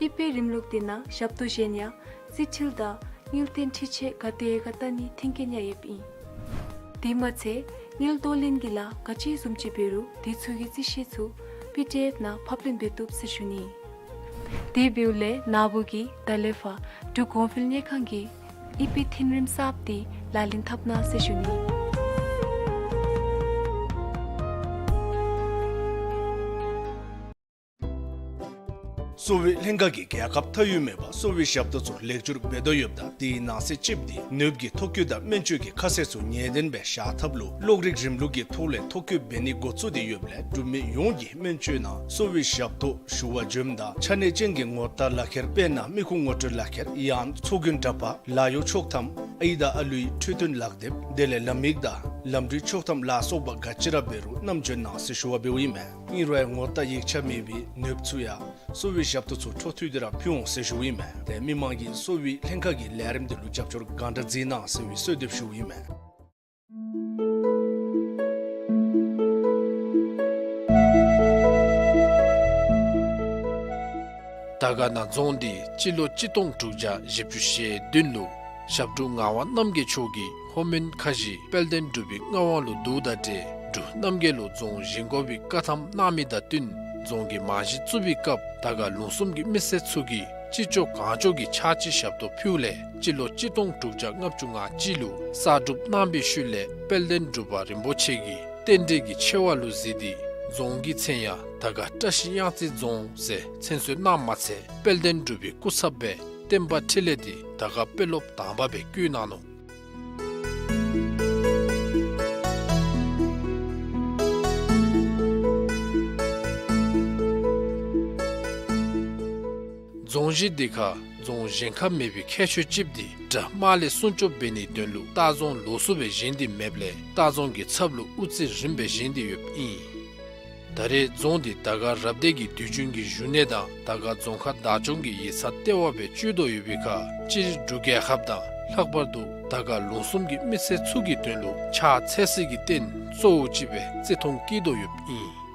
ཨི་པེ་རིམ་ལུགས་འདི་ནང་ཞབས་ཏོག་གཞན་ཡང་རྩིས་འཕྲུལ་དང་དངུལ་རྟེན་འཕྲི་ཆད་ག་དེ་ཡོད་ག་བལྟ་ནིའི་མཐུན་རྐྱེན་ཡང་ཡོདཔ་ཨིན། དེ་མ་ཚད་དངུལ་གཏོར་ལེན་གྱི་ལཱ་ག་ཅི་བཟུམ་ཅིག་འབད་རུང་དེ་ཚུ་གི་རྩིས་ཞིབ་ཚུ་པི་ཌི་ཨེཕ་ནང་ཕབ་ལེན་འབད་བཏུབ་ཟེར་ཞུ་ནི། དེ་འབདཝ་ལས་ན་བུ་གིས་ད་ལས་ཕར་འབྲུག་གོང་འཕེལ་དངུལ་ཁང་གི་ཨི་པེ་འཐུས་རིམ་གསརཔ་འདི་ལག་ལེན་འཐབ་གནང་ཟེར་ཞུ་ནི། གསོ་བའི་ལྷན་ཁག་གིས་རྒྱལ་ཁབ་མཐའ་དབུས་མེད་པར་གསོ་བའི་ཞབས་ཏོག་ཚུ་ལེགས་བསྒྱུར་འབད་དོ་ཡོདཔ་ད་དེའི་ནང་གསེས་གཅིགཔོ་འདི་ནུབ་ཀྱི་ཐོ་བཀོད་དང་སྨན་བཅོས་ཀྱི་ཁ་གསལ་ཚུ་ངེས་གཏན་སྦེ་བཞག་ཐབས་ལུ་གློག་རིག་རིམ་ལུགས་ཀྱི་ཐོག་ལས་ཐོ་བཀོད་འབད་ནི་འགོ་བཙུགས་ཏེ་ཡོདཔ་ལས་འབྲུག་མི་ཡོངས་ཀྱིས་སྨན་བཅོས་ནང་གསོ་བའི་ཞབས་ཏོག་ཞུ་བར་འབྱོནམ་ད་ཆ་གནས་ཅན་གྱི་ངོ་རྟགས་ལག་ཁྱེར་དཔེར་ན་མི་ཁུངས་ངོ་སྤྲོད་ལག་ཁྱེར་ཡང་ཚོགས་རྒྱན་འདྲ་པར་ལཱ་གཡོག་ཆོག་ཐམ་ཨའི་དང་ཨ་ལུའི་འཕྲོད་བསྟེན་ལག་དེབ་དེ་ལས་ལམ་ཡིག་དང་ལམ་འགྲུལ་ཆོག་ཐམ་ལ་སོགས་པ་ག་ཅི་ར་འབད་རུང་བསྣམ་འབྱོན་གནང་ཟེར་ཞུ་བ་འབདཝ་ཨིན་མས། ཨིན་རུང་ཡང་ངོ་རྟགས་ཡིག་ཆ་མེད་པའི་ནུབ་ཚུ་ཡང་གསོ་བའི་ཞབས་ཏོག་ཚུ་འཕྲོ་མཐུད་དེ་ར་ཕུལ་འོང་ཟེར་ཞུཝ་ཨིན་མས། ཏེ་མི་མང་གིས་གསོ་བའི་ལྷན་ཁག་གི་ལས་རིམ་འདི་ལུ་རྒྱབ་སྐྱོར་གང་དྲག་མཛད་གནང་ཟེར་བའི་གསོལ་འདེབས་ཞུཝ་ཨིན་མས། དར་དཀར་ན་རྫོང་འདི་སྤྱི་ལོ་གཅིག་སྟོང་དྲུག་བརྒྱ་བཞི་བཅུ་ཞེ་བདུན་ལུ་ཞབས་དྲུང་ངག་དབང་རྣམ་རྒྱལ་མཆོག་གིས་ལྷོ་མོན་ཁ་བཞི་དཔལ་ལྡན་འབྲུག་པའི་མངའ་དབང་ལུ་བསྡུཝ་དང་འབྲེལ་འབྲུག་རྣམ་རྒྱལ་ལུ་རྫོང་བཞེངས་དགོ་པའི་བཀའ་ཐམ་གནང་མི་དང་བསྟུན་རྫོང་གི་རྨང་གཞི་བཙུགས་པའི་སྐབས་དར་དཀར་ལུང་གསུམ་གྱི་མི་སེར་ཚུ་གིས་ཅི་ལྕོགས་གང་ལྕོགས་ཀྱི་ཕྱག་ཕྱི་ཞབས་ཏོག་ཕུལཝ་ལས་སྤྱི་ལོ་གཅིག་སྟོང་དྲུག་བརྒྱ་ལྔ་བཅུ་ང་གཅིག་ལུ་གསར་སྒྲུབ་གནང་བའི་ཤུལ་ལས་དཔལ་ལྡན་འབྲུག་པ་རིན་པོ་ཆེ་གིས་རྟེན་འབྲེལ་གྱི་ཆེ་བ་ལུ་གཟིགས་ཏེ་རྫོང་གི་མཚན་ཡང་དར་དཀར་བཀྲ་ཤིས་གཡང་རྩེ་རྫོང་ཟེར་མཚན་གསོལ་གནངམ་མ་ཚད་དཔལ་ལྡན་འབྲུག་པའི་སྐུ་ཚབ་སྦེ་བསྟན་པ་འཕྲིན་ལས་འདི་དར་དཀར་དཔོན་སློབ་དང་པ་སྦེ་བསྐོ་གནང་ནུག། རྫོང་གཞི་འདི་ཁར་རྫོང་གཞན་ཁར་མེད་པའི་ཁྱད་ཆོས་ཅིག་འདི་དགྲ་དམག་ལས་སྲུང་སྐྱོབ་འབད་ནིའི་དོན་ལུ་ལྟ་རྫོང་ལོགས་སུ་སྦེ་བཞེངས་ཏེ་མེདཔ་ལས་ལྟ་རྫོང་གི་ཚབ་ལུ་དབུ་རྩེ་རིམ་སྦེ་བཞེངས་ཏེ་ཡོདཔ་ཨིན། ད་རེས་རྫོང་འདི་དར་དཀར་རབ་སྡེ་གི་དུས་རྒྱུན་གྱི་བཞུགས་གནས་དང་དར་དཀར་རྫོང་ཁག་བདག་སྐྱོང་གི་ཡིག་ཚང་ལྟེ་བ་སྦེ་སྤྱོད་དོ་ཡོད་པའི་ཁར་སྤྱིར་འབྲུག་རྒྱལ་ཁབ་དང་ལྷག་པར་དུ་དར་དཀར་ལུང་གསུམ་གྱི་མི་སེར་ཚུ་གི་དོན་ལུ་ཕྱག་འཚལ་སའི་རྟེན་གཙོ་བོ་ཅིག་སྦེ་བརྩི་མཐོང་བསྐྱེད་དོ་ཡོདཔ་ཨིན།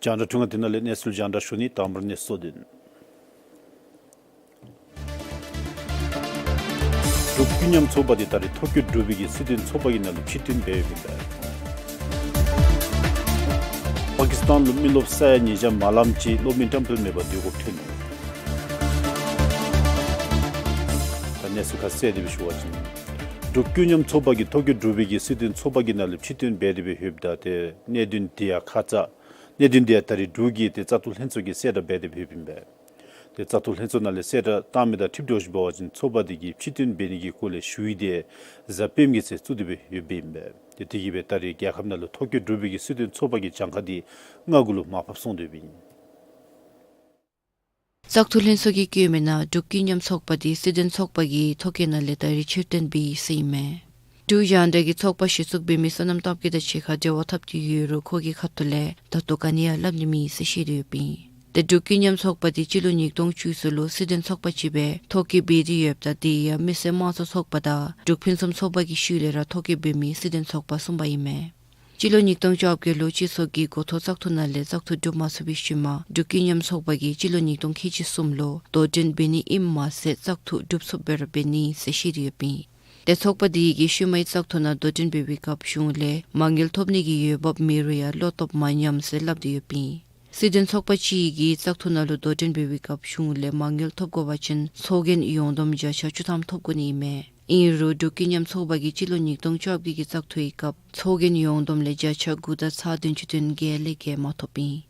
རྒྱང་བསྒྲགས་འཕྲུལ་ཁང་འདི་ནང་ལས་གནས་ཚུལ་རྒྱང་བསྒྲགས་ཞུ་ནི། དང་པ་ར་གནས་ཚུལ་གཙོ་དོན། འབྲུག་ཀུན་མཉམ་ཚོགས་པ་འདི་ད་རེས་ཐོ་བཀོད་གྲུབ་པའི་གི་སྲིད་དོན་ཚོགས་པ་གི་ནང་ལུ་ཕྱིར་བསྡུ་འབད་ཡོདཔ་ཨིན་པས། པ་ཀི་སི་ཐན་ལུ་མི་རློབས་ས་ཡ་ཉིས་བརྒྱ་མ་ལམ་ཅིག་སློབ་མི་བཀྲམ་སྤེལ་མེད་པར་སྡོད་དགོཔ་ཐོན་ནུག། ད་གནས་ཚུལ་ཁ་གསལ་དེ་སྦེ་ཞུ་བ་ཅིན་འབྲུག་ཀུན་མཉམ་ཚོགས་པ་གིས་ཐོ་བཀོད་གྲུབ་པའི་གི་སྲིད་དོན་ཚོགས་པ་གི་ནང་ལས་ཕྱིར་འཐེན་འབད་དེ་སྦེ་ཡོདཔ་ད་ཏེ་གནད་དོན་དེ་ཡང་ཁ་ཙ་གནད་དོན་དེ་ཡང་ད་རིས་འབྲུག་གི་ཏེ་བཙག་འཐུ་ལྷན་ཚོགས་ཀྱིས་གསལ་བསྒྲགས་འབད་དེ་སྦེ་ཡོདཔ་ཨིན་པས། ཏེ་བཙག་འཐུ་ལྷན་ཚོགས་ནང་ལས་གསལ་བསྒྲགས་བཏང་མི་དང་འཁྲིལ་འགྱོ་ཞིནམ་འབད་བ་ཅིན་ཚོགས་པ་དེ་གིས་ཕྱིར་འཐེན་འབད་ནི་གི་སྐོར་ལས་ཞུ་ཡིག་དེ་གཟའ་སྤེནམ་གྱི་ཚེ་བཙུགས་ཏེ་སྦེ་ཡོདཔ་ཨིན་པས། ཏེ་དེ་གིས་སྦེ་ད་རིས་རྒྱལ་ཁབ་ནང་ལུ་ཐོ་བཀོད་གྲུབ་པའི་གི་སྲིད་དོན་ཚོགས་པ་གི་གྱངས་ཁ་དེ་ལྔ་གུ་ལུ་མར་ཕབ་སོང་དོ་ཡོདཔ་ཨིན། བཙག་འཐུ་ལྷན་ཚོགས་ཀྱིས་བཀོད་མི་ནང་འབྲུག་ཀུན་མཉམ་ཚོགས་པ་དེ་སྲིད་དོན་ཚོགས་པ་གི་ཐོ་བཀོད་ནང་ལས་ད་རིས་ཕྱིར་འཐེན་འབད་ཡི་ཟེར་ཨིན་མས། འབྲུག་རྒྱང་བསྒྲགས་ཀྱིས་ཚོགས་པ་གཞི་བཙུགས་འབད་མི་སོ་ནམ་སྟོབས་རྒྱས་དང་གཅིག་ཁར་འབྲེལ་བ་འཐབ་སྟེ་ཡོད་རུང་ཁོ་གི་ཁ་ཐུག་ལས་ད་ལྟོ་ག་ནི་ཡང་སླབ་ནི་མེད་ཟེར་བཤད་དེ་ཡོདཔ་ཨིན། ཏེ་འབྲུག་ཀུན་མཉམ་ཚོགས་པ་དེ་སྤྱི་ལོ་ཉིས་སྟོང་བཅུ་གསུམ་ལུ་སྲིད་དོན་ཚོགས་པ་ཅིག་སྦེ་ཐོ་བཀོད་འབད་དེ་ཡོདཔ་ད་དེ་ཡང་མི་སེར་དམངས་གཙོ་ཚོགས་པ་དང་འབྲུག་ཕུན་སུམ་ཚོགས་པ་གི་ཤུལ་ལས་ར་ཐོ་བཀོད་འབད་མི་སྲིད་དོན་ཚོགས་པ་གསུམ་པ་ཨིན་མས། སྤྱི་ལོ་ཉིས་སྟོང་བཅོ་བརྒྱད་ལུ་སྤྱི་ཚོགས་ཀྱི་འགོ་ཐོག་བཙག་འཐུ་ནང་ལས་བཙག་འཐུ་གྲུབ་མ་ཚུགས་པའི་ཤུལ་མ་འབྲུག་ཀུན་མཉམ་ཚོགས་པ་གིས་སྤྱི་ལོ་ཉིས་སྟོང་ཁལ་གཅིག་གསུམ་ལུ་དོ་འགྲན་འབད་ནི་ཨིནམ་མ་ཚད་བཙག་འཐུ་གྲུབ་ཚུགསཔ་སྦེ་ར་འབད་ནི་ཟེར་བཤད་དེ་ཡོདཔ་ཨིན། ཏེ་ཚོགས་པ་དེ་གིས་ཤུལ་མའི་བཙག་འཐུ་ནང་དོ་འགྲན་འབད་བའི་སྐབས་གཞུང་ལས་མ་དངུལ་ཐོབ་ནི་གི་འོས་འབབ་མེད་རུང་ཡང་བློ་སྟོབས་མ་ཉམས་ཟེར་སླབ་སྟེ་ཡོདཔ་ཨིན། སྲིད་དོན་ཚོགས་པ་ཅིག་གིས་བཙག་འཐུ་ནང་ལུ་དོ་འགྲན་འབད་བའི་སྐབས་གཞུང་ལས་མ་དངུལ་ཐོབ་དགོ་པ་ཅིན་ཚོགས་རྒྱན་ཡོངས་བསྡོམས་བརྒྱ་ཆ་བཅུ་ཐམ་ཐོབ་དགོ་ནི་ཨིན་མས། ཨིན་རུང་འབྲུག་ཀུན་མཉམ་ཚོགས་པ་གིས་སྤྱི་ལོ་ཉིས་སྟོང་བཅོ་བརྒྱད་ཀྱི་བཙག་འཐུའི་སྐབས་ཚོགས་རྒྱན་ཡོངས་བསྡོམས་ལས་བརྒྱ་ཆ་དགུ་དང་ཚག་བདུན་ཅུ་དོན་བརྒྱད་ལས་བརྒལ་མ་ཐོབ་ཨིན།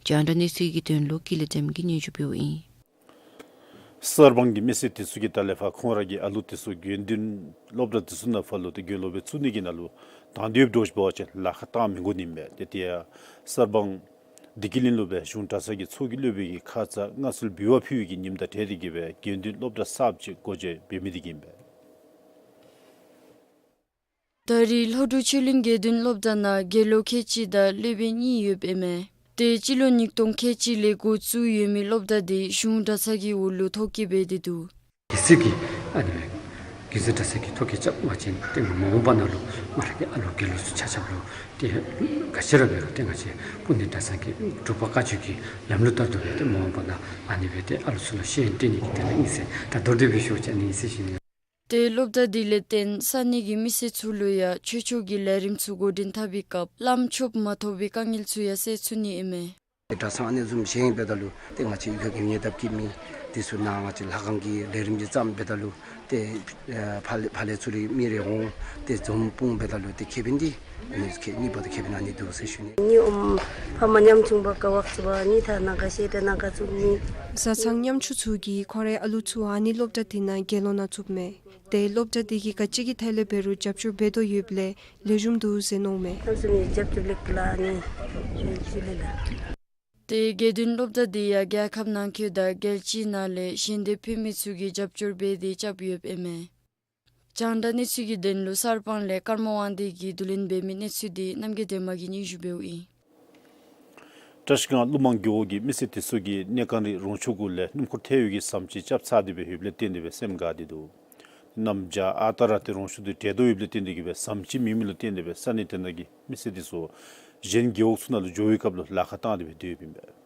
རྒྱང་བསྒྲགས་གནས་ཚུལ་གྱི་དོན་ལུ་ཀུན་ལེགས་བདེམ་གིས་སྙན་ཞུ་འབདཝ་ཨིན། གསར་སྤང་གི་མི་སེར་དེ་ཚུ་གིས་ད་ལས་ཕར་ཁོང་ར་གི་ཨ་ལུ་དེ་ཚུ་དགེ་འདུན་སློབ་གྲྭ་དེ་ཚུ་ནང་ཕར་ལུ་ཏེ་དགེ་སློབ་སྦེ་བཙུགས་ནི་གི་ནང་ལུ་དང་འདོད་འདྲཝ་ཅིག་འབད་བ་ཅིན་ལཱ་ཁག་བཏང་མི་དགོ་ནི་མས། ཏེ་དེ་ཡང་གསར་སྤང་བདེ་སྐྱིད་གླིང་ལུ་སྦེ་གཞུང་གྲྭ་ཚང་གི་ཚོགས་ཀྱི་སློབ་དཔོན་གྱིས་ཁ་ཙ་མངའ་གསོལ་འབུལ་བ་ཕུལ་བའི་གི་ཉིནམ་དང་འཁྲིལ་ཏེ་གིས་སྦེ་དགེ་འདུན་སློབ་གྲྭ་གསརཔ་ཅིག་སྒོ་འབྱེད་འབད་མི་དེ་གིས་ཨིན་པས། ད་རིས་ལྷོ་འབྲུག་ཆོས་གླིང་དགེ་འདུན་སློབ་གྲྭ་ནང་དགེ་སློབ་ཁལ་གཅིག་དང་སློབ་དཔོན་གཉིས་ཡོདཔ་ཨིན་མས། ཏེ་སྤྱི་ལོ་ཉིས་སྟོང་ཁལ་གཅིག་ལས་འགོ་བཙུགས་ཡོད་མི་སློབ་གྲྭ་དེ་གཞུང་གྲྭ་ཚང་གི་འོག་ལུ་ཐོ་བཀོད་འབད་དེ་འདུག། དགེ་ཚུལ་གྱི་ཨ་ནི་དགེ་ཚུལ་གྲྭ་ཚང་གི་ཐོ་བཀོད་རྐྱབ་པ་ཅིན་ཏེ་མ་འོངས་པ་ནང་ལུ་ང་ར་གི་ཨ་ལུ་དགེ་སློབ་ཚུ་ཆ་ཁྱབ་ལུ་ཏེ་ག་ཅི་ར་འབད་རུང་ཏེ་ང་བཅས་སྤུ་ན་གྲྭ་ཚང་གི་འབྲུག་པ་བཀའ་བརྒྱུད་ཀྱི་ལམ་ལུགས་ལྟར་དུ་སྦེ་ཏེ་མ་འོངས་པ་ནང་ཨ་ནི་སྦེ་ཏེ་ཨ་ལུ་ཚུ་ལུ་ཤེས་ཡོན་སྟོན་ནི་གི་དོན་ལུ་ཨིན་ཟེར་ད་མདོར་བསྡུས་སྦེ་ཞུ་བ་ཅིན་ཨ་ནི་ཨིན་ཟེར་ཞུ་ནི། ཏེ་སློབ་གྲྭ་འདི་ལས་བརྟེན་ས་གནས་ཀྱི་མི་སེར་ཚུ་ལུ་ཡང་ཆོས་ཕྱོགས་ཀྱི་ལས་རིམ་ཚུ་འགོ་འདྲེན་འཐབ་པའི་སྐབས་བླམ་ཆོསཔ་མ་ཐོབ་པའི་དཀའ་ངལ་ཚུ་ཡང་སེལ་ཚུགས་ནི་ཨིན་མས། གྲྭ་ཚང་ཨ་ནི་བཟུམ་བཞེངས་འབདཝ་ད་ལུ་ཏེ་ང་བཅས་ཡུལ་ཁ་གི་ཉེ་འདབས་ཀྱི་མི་དེ་ཚུ་ནཱ་ང་བཅས་ལྷ་ཁང་གི་ལས་རིམ་ཅིག་བརྩམས་འབདཝ་ད་ལུ་ཏེ་ཨ་ཕར་ལས་ཕར་ལས་ཚུར་ར་མི་རེ་འོང་། ཏེ་འཛོམས་སྤུངས་འབདཝ་ད་ལུ་ཏེ་ཁེ་ཕན་འདི་ཨ་ནི་ཁེ་གཉིས་པོ་ཏེ་ཁེ་ཕན་ཨ་ནི་འདུག་ཟེར་ཞུ་ནི། ནི་ཨོམ་ཕ་མ་ཉམ་ཆུང་པ་ག་བག་ཚུགས་པ་ནི་ཐ་ན་ག་ཤེས་ཏེ་ན་ག་བཙུགས་ནི། བཟའ་ཚང་ཉམ་ཆུང་ཚུ་གིས་ཁོང་རའི་ཨ་ལུ་ཚུ་ཨ་ནི་སློབ་གྲྭ་འདི་ནང་དགེ་སློང་ནང་བཙུགསཔ་མས། ཏེ་སློབ་གྲྭ་འདི་གིས་ག་ཅི་གི་ཐད་ལས་འབད་རུང་རྒྱབ་སྐྱོར་འབད་དོ་ཡོདཔ་ལས་ལེགས་ཤོམ་འདུག་ཟེར་མནོཝ་མས། ཨམ་སྲུ་ནི་རྒྱབ་སྐྱོར་ལེགས་ལགས་ནི་ཞུ་ལེ་ལགས། ཏེ་དགེ་འདུན་སློབ་གྲྭ་འདི་ཡང་རྒྱལ་ཁབ་ནང་འཁོད་དང་རྒྱལ་སྤྱིའི་ནང་ལས་ཞལ་འདེབས་ཕུལ་མི་ཚུ་གིས་རྒྱབ་སྐྱོར་འབད་དེ་རྐྱབ་ཡོདཔ་ཨིན་མས། རྒྱང་བསྒྲགས་གནས་ཚུལ་གྱི་དོན་ལུ་གསར་སྤང་ལས་ཀརྨ་དབང་འདུས་ཀྱིས་བསྡུ་ལེན་འབད་མི་གནས་ཚུལ་འདི་རྣམ་རྒྱལ་སྒྲོལ་མ་གིས་སྙན་ཞུ་འབདཝ་ཨིན། བཀྲིས་སྒང་ཀླུ་མང་རྒེད་འོག་གི་མི་སེར་དེ་ཚུ་གིས་གནས་གངས་རི་རོང་ཆུ་གུ་ལས་སྣུམ་འཁོར་ཐལ་བའི་གི་ཟམ་ཅིག་རྐྱབ་ཚར་ཏེ་སྦེ་ཡོདཔ་ལས་བརྟེན་ཏེ་སྦེ་སེམས་དགའ་སྟེ་འདུག། གནམ་བྱཱར་ཨ་རྟག་ར་ཏེ་རོང་ཆུ་འདི་བྲེག་དོ་ཡོདཔ་ལས་བརྟེན་ཏེ་གིས་སྦེ་ཟམ་ཅིག་མེད་མི་ལུ་བརྟེན་ཏེ་སྦེ་ས་གནས་དེ་ནང་གི་མི་སེར་དེ་ཚུ་གཞན་རྒེད་འོག་ཚུ་ནང་ལུ་འགྱོ་བའི་སྐབས་ལུ་ལཱ་ཁག་བཏང་སྟེ་སྦེ་སྡོད་ཡོདཔ་ཨིན་པས།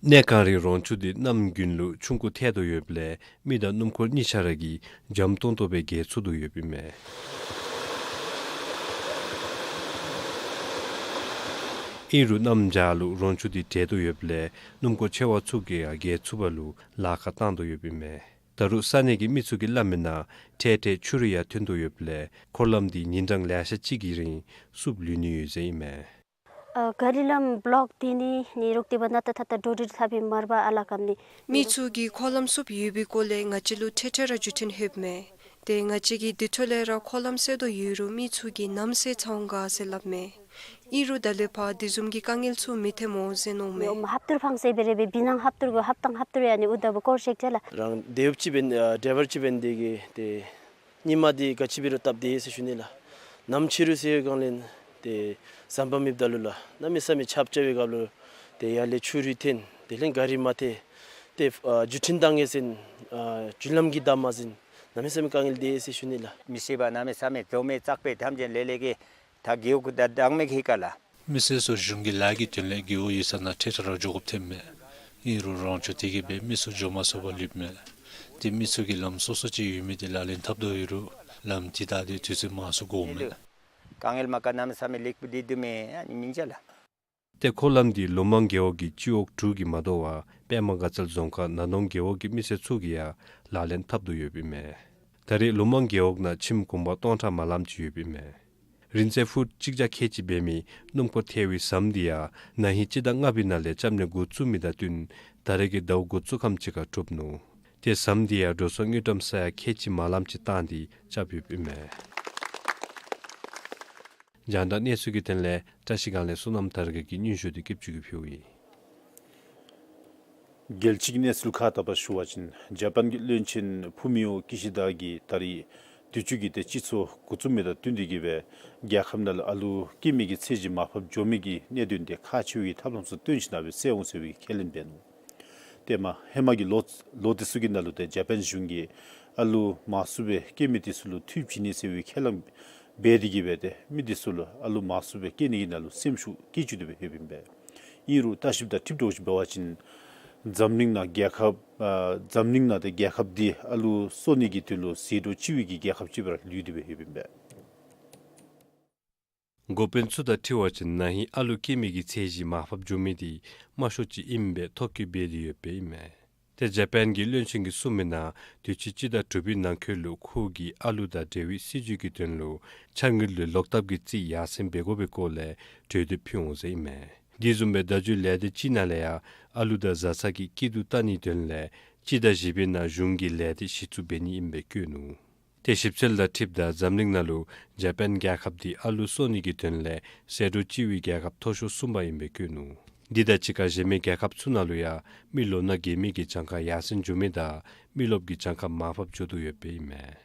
གནས་གངས་རི་རོང་ཆུ་འདི་གནམ་དགུན་ལུ་ཆུང་ཀུ་ཐལ་དོ་ཡོདཔ་ལས་མི་དང་སྣུམ་འཁོར་གཉིས་ཆ་ར་གིས་འཇམ་ཏོང་ཏོ་སྦེ་བརྒལ་ཚུགས་དོ་ཡོདཔ་ཨིན་མས། ཨིན་རུང་གནམ་བྱཱར་ལུ་རོང་ཆུ་འདི་བྲེག་དོ་ཡོདཔ་ལས་སྣུམ་འཁོར་ཆེ་བ་ཚུ་གིས་ཡང་བརྒལ་ཚུགས་པ་ལུ་ལཱ་ཁག་བཏང་དོ་ཡོདཔ་ཨིན་མས། ད་རུང་ས་གནས་ཀྱི་མི་ཚུ་གིས་སླབ་མི་ནང་འཕྲལ་འཕྲལ་ཆུ་རུད་ཡང་ཐོན་དོ་ཡོདཔ་ལས་འཁོར་ལམ་འདི་ཉིན་གྲངས་ལེ་ཤ་ཅིག་གི་རིང་བསུབ་ལུས་ནི་ཡོད་ཟེར་ཨིན་མས། ཨ་ག་རི་ལམ་བློག་འདི་ནི་ནི་རོག་ཏི་བ་ན་ཏ་ཐ་ཏ་འགྲོ་འགྲུལ་འཐབ་པའི་མར་བ་ཨ་ལ་ཀམ་ནི། མི་ཚུ་གིས་འཁོར་ལམ་བསུབ་ཡོད་པའི་སྐོར་ལས་ང་བཅས་ལུ་འཕྲལ་འཕྲལ་ར་བརྒྱུད་འཕྲིན་ལྷོདཔ་མས། ཏེ་ང་བཅས་ཀྱིས་དེ་འཕྲོ་ལས་ར་འཁོར་ལམ་བསལ་དོ་ཡོད་རུང་མི་ཚུ་གིས་ནམ་བསལ་ཚར་འོང་ག་ཟེར་སླབ་མས། ཨིན་རུང་ད་ལས་ཕར་དེ་བཟུམ་གྱི་དཀའ་ངལ་ཚུ་མི་ཐོནམ་འོང་ཟེར་མནོཝ་མས། ཧབ་ཏུར་ཕངས་སེ་འབད་རེ་འབད་བི་ནང་ཧབ་ཏུར་གུ་ཧབ་ཏང་ཧབ་ཏུར་ཡ་ནི་ཨུ་ད་བུ་སྐོར་ཞིག་ཏེ་ལགས། རང་དེ་བུ་ཅིག་འབད་ཨ་ཌའི་ཝར་ཅིག་འབད་དེ་གིས་ཏེ་ཉིན་མ་འདི་ག་ཅི་འབད་རུང་སྟབས་བདེ་ཟེར་ཞུ་ནི་ལགས། ནམ་ཆུ་རུད་ཟེར་བའི་སྒང་ལས་ཏེ་ཟམ་པ་མེདཔ་ད་ལུ་ལགས་གནམ་མེད་ས་མེད་ཆརཔ་རྐྱབ་པའི་སྐབས་ལུ་ཏེ་ཡར་ལས་ཆུ་རུད་ཐོན། དེ་ལས་ག་རི་མ་ཐལ། ཏེ་ཨ་བརྒྱུད་འཕྲིན་བཏང་ཡི་ཟེར་ཨ་བརྒྱུད་ལམ་གྱི་བདའ་མ་ཟེར་གནམ་མེད་ས་མེད་དཀའ་ངལ་འདུག་ཟེར་ཞུ་ནི་ལགས། མི་ཤེས་པ་གནམ་མེད་ས་མེད་འཛོམས་མི་ཙག་པའི་ཐམས་ཅད་ལས་ལས་ཀྱི་ད་རྒེད་འོག་གུ་ད་བདའ་མི་གི་ཁ་ལགས། མི་སེར་ཚུ་གཞུང་གི་ལཱ་གི་དོན་ལས་རྒེད་འོག་ཡོད་ས་ནང་འཕྲལ་འཕྲལ་ར་འགྱོ་དགོཔ་ཐོནམ་མས། ཨིན་རུང་རོང་ཆུ་དེ་གིས་འབད་མི་ཚུ་འགྱོ་མ་ཚུགས་པར་ལུསཔ་མས། ཏེ་མི་ཚུ་གིས་ལམ་སོ་སོ་ཅིག་ཡོད་མི་འདི་ལག་ལེན་འཐབ་དོ་ཡོད་རུང་ལམ་འདི་བདའ་སྟེ་དུས་ཚོད་མང་སུ་འགོརཝ་མས། དཀའ་ངལ་མ་ག་གནམ་མེད་ས་མེད་ལེགས་པོ་འདི་འདུག་མེན་ཨ་ནི་མིན་ཅ་ལགས། ཏེ་འཁོར་ལམ་འདི་ལུང་མང་རྒེད་འོག་གི་སྤྱི་འོག་དྲུག་གི་མ་དོ་བར་པདྨ་དགའ་ཚལ་རྫོང་ཁག་ན་ནོང་རྒེད་འོག་གི་མི་སེར་ཚུ་གིས་ཡང་ལག་ལེན་འཐབ་དོ་ཡོདཔ་ཨིན་མས། ད་རེས་ལུང་མང་རྒེད་འོག་ནང་ཁྱིམ་གུང་པ་སྟོང་ཕྲག་མ་ལམ་ཅིག་ཡོདཔ་ཨིན་མས། རིང་ཚད་ཕུཊ་གཅིག་བརྒྱ་ཁལ་གཅིག་འབད་མི་སྣུམ་འཁོར་ཐལ་བའི་ཟམ་འདི་ཡང་ན་ཧིང་སྤྱི་ཟླ་ལྔ་པའི་ནང་ལས་རྐྱབ་ནི་འགོ་བཙུགས་མི་དང་བསྟུན་ད་རེས་ཀྱི་ཟླཝ་འགོ་བཙུགས་ཁམས་ཅིག་ཁར་གྲུབ་ནུག། ཏེ་ཟམ་འདི་ཡང་འགྲོ་སོང་དངུལ་ཀྲམ་ས་ཡ་ཁལ་གཅིག་མ་ལམ་ཅིག་བཏང་སྟེ་རྐྱབ་ཡོདཔ་ཨིན་མས། རྒྱང་བསྒྲགས་གནས་ཚུལ་གྱི་དོན་ལས་བཀྲ་ཤིས་སྒང་ལས་བསོད་ནམས་དར་རྒྱས་ཀྱིས་སྙན་ཞུ་འདི་སྐྱིད་ཆུ་གིས་ཕུལཝ་ཨིན། རྒྱལ་སྤྱིའི་གནས་ཚུལ་ཁག་ད་ཕར་ཞུ་བ་ཅིན་ཇ་པཱན་གྱི་བློན་ཆེན་ཕུ་མི་ཨོ་ཀི་ཤི་དཱ་གིས་ད་རེས་དུས་ཅི་གི་ཏེ་སྤྱི་ཚོགས་འགོ་བཙུགས་མི་དང་བསྟུན་ཏེ་གིས་སྦེ་རྒྱལ་ཁབ་ནང་ལུ་ཨ་ལུ་སྐྱེ་མི་གི་ཚད་གཞི་མར་ཕབ་འགྱོ་མི་གི་གནད་དོན་འདི་ཁག་ཆེ་བའི་ཐབས་ལམ་ཚུ་སྟོན་ཞིནམ་ལས་སྦེ་སེལ་འོང་ཟེར་བའི་ཁས་ལེན་འབད་ནུག། ཏེ་མ་ཧེ་མ་གི་ལོ་ལོ་འདི་ཚུ་གི་ནང་ལུ་ཏེ་ཇ་པཱན་གཞུང་གིས་ཨ་ལུ་མང་སུ་སྦེ་སྐྱེ་མི་འདི་ཚུ་ལུ་འཐུས་བྱིན་ནི་ཟེར་བའི་ཁས་བླངས་འབད་དེ་གིས་སྦེ་ཏེ་མི་འདི་ཚུ་ལུ་ཨ་ལུ་མང་སུ་སྦེ་སྐྱེ་ནི་གི་ནང་ལུ་སེམས་ཤུགས་བསྐྱེད་བཅུག་སྟེ་སྦེ་ཡོདཔ་ཨིན་པས། ཨིན་རུང་ལྟ་བཤལཔ་དང་འཁྲིལཝ་འདྲཝ་ཅིག་འབད་བ་ཅིན་འཛམ་གླིང་ནང་རྒྱལ་ཁབ་ཨ་འཛམ་གླིང་ནང་ཏེ་རྒྱལ་ཁབ་འདི་ཨ་ལུ་གསོ་ནི་གི་དོན་ལུ་ཟད་འགྲོ་ལྕི་བའི་གི་རྒྱལ་ཁབ་ཅིག་སྦེ་ར་ལུས་ཏེ་སྦེ་ཡོདཔ་ཨིན་པས། འགོ་དཔོན་ཚུ་དང་འཁྲིལ་བ་ཅིན་ན་ཧིང་ཨ་ལུ་སྐྱེ་མི་གི་ཚད་གཞི་མར་ཕབ་འགྱོ་མི་འདི་དམའ་ཤོས་ཅིག་ཨིན་པའི་ཐོ་བཀོད་འབད་དེ་ཡོདཔ་ཨིན་མས། ཏེ་ཇ་པཱན་གྱི་བློན་ཆེན་གྱིས་གསུངས་མི་ནང་དུས་ཅི་སྤྱི་ཟླ་དྲུག་པའི་ནང་འཁོད་ལུ་ཁོ་གིས་ཨ་ལུ་དང་འབྲེལ་བའི་སྲིད་བྱུས་ཀྱི་དོན་ལུ་འཆར་དངུལ་ལུ་ལོག་བཏབ་ཀྱི་རྩིས་ཡར་སེང་འབད་དགོ་པའི་སྐོར་ལས་གྲོས་འདེབས་ཕུལ་འོང་ཟེར་ཨིན་མས། དེ་བཟུམ་སྦེ་ཟླ་བརྒྱད་ལས་སྡེ་ཅིག་ནང་ལས་ཡང་ཨ་ལུ་དང་བཟའ་ཚང་གི་སྐྱིད་སྡུག་བལྟ་ནིའི་དོན་ལས་སྤྱི་ཟླ་བཞི་པའི་ནང་གཞུང་གི་ལས་སྡེ་གཞི་བཙུགས་འབད་ནི་ཨིན་པའི་བཀོད་ནུག། ཏེ་ཞིབ་འཚོལ་དང་འཁྲིལཝ་ད་འཛམ་གླིང་ནང་ལུ་ཇ་པཱན་རྒྱལ་ཁབ་འདི་ཨ་ལུ་གསོ་ནི་གི་དོན་ལས་ཟད་འགྲོ་ལྕི་བའི་རྒྱལ་ཁབ་མཐོ་ཤོས་གསུམ་པ་ཨིན་པའི་བཀོད་ནུག། འདི་དང་གཅིག་ཁར་གཞན་མི་རྒྱལ་ཁབ་ཚུ་ནང་ལུ་ཡང་མི་ལོ་ན་རྒས་མི་གི་གྱངས་ཁ་ཡར་སེང་འགྱོ་མི་དང་མི་རློབས་ཀྱི་གྱངས་ཁ་མར་ཕབ་འགྱོ་དོ་ཡོདཔ་ཨིན་མས།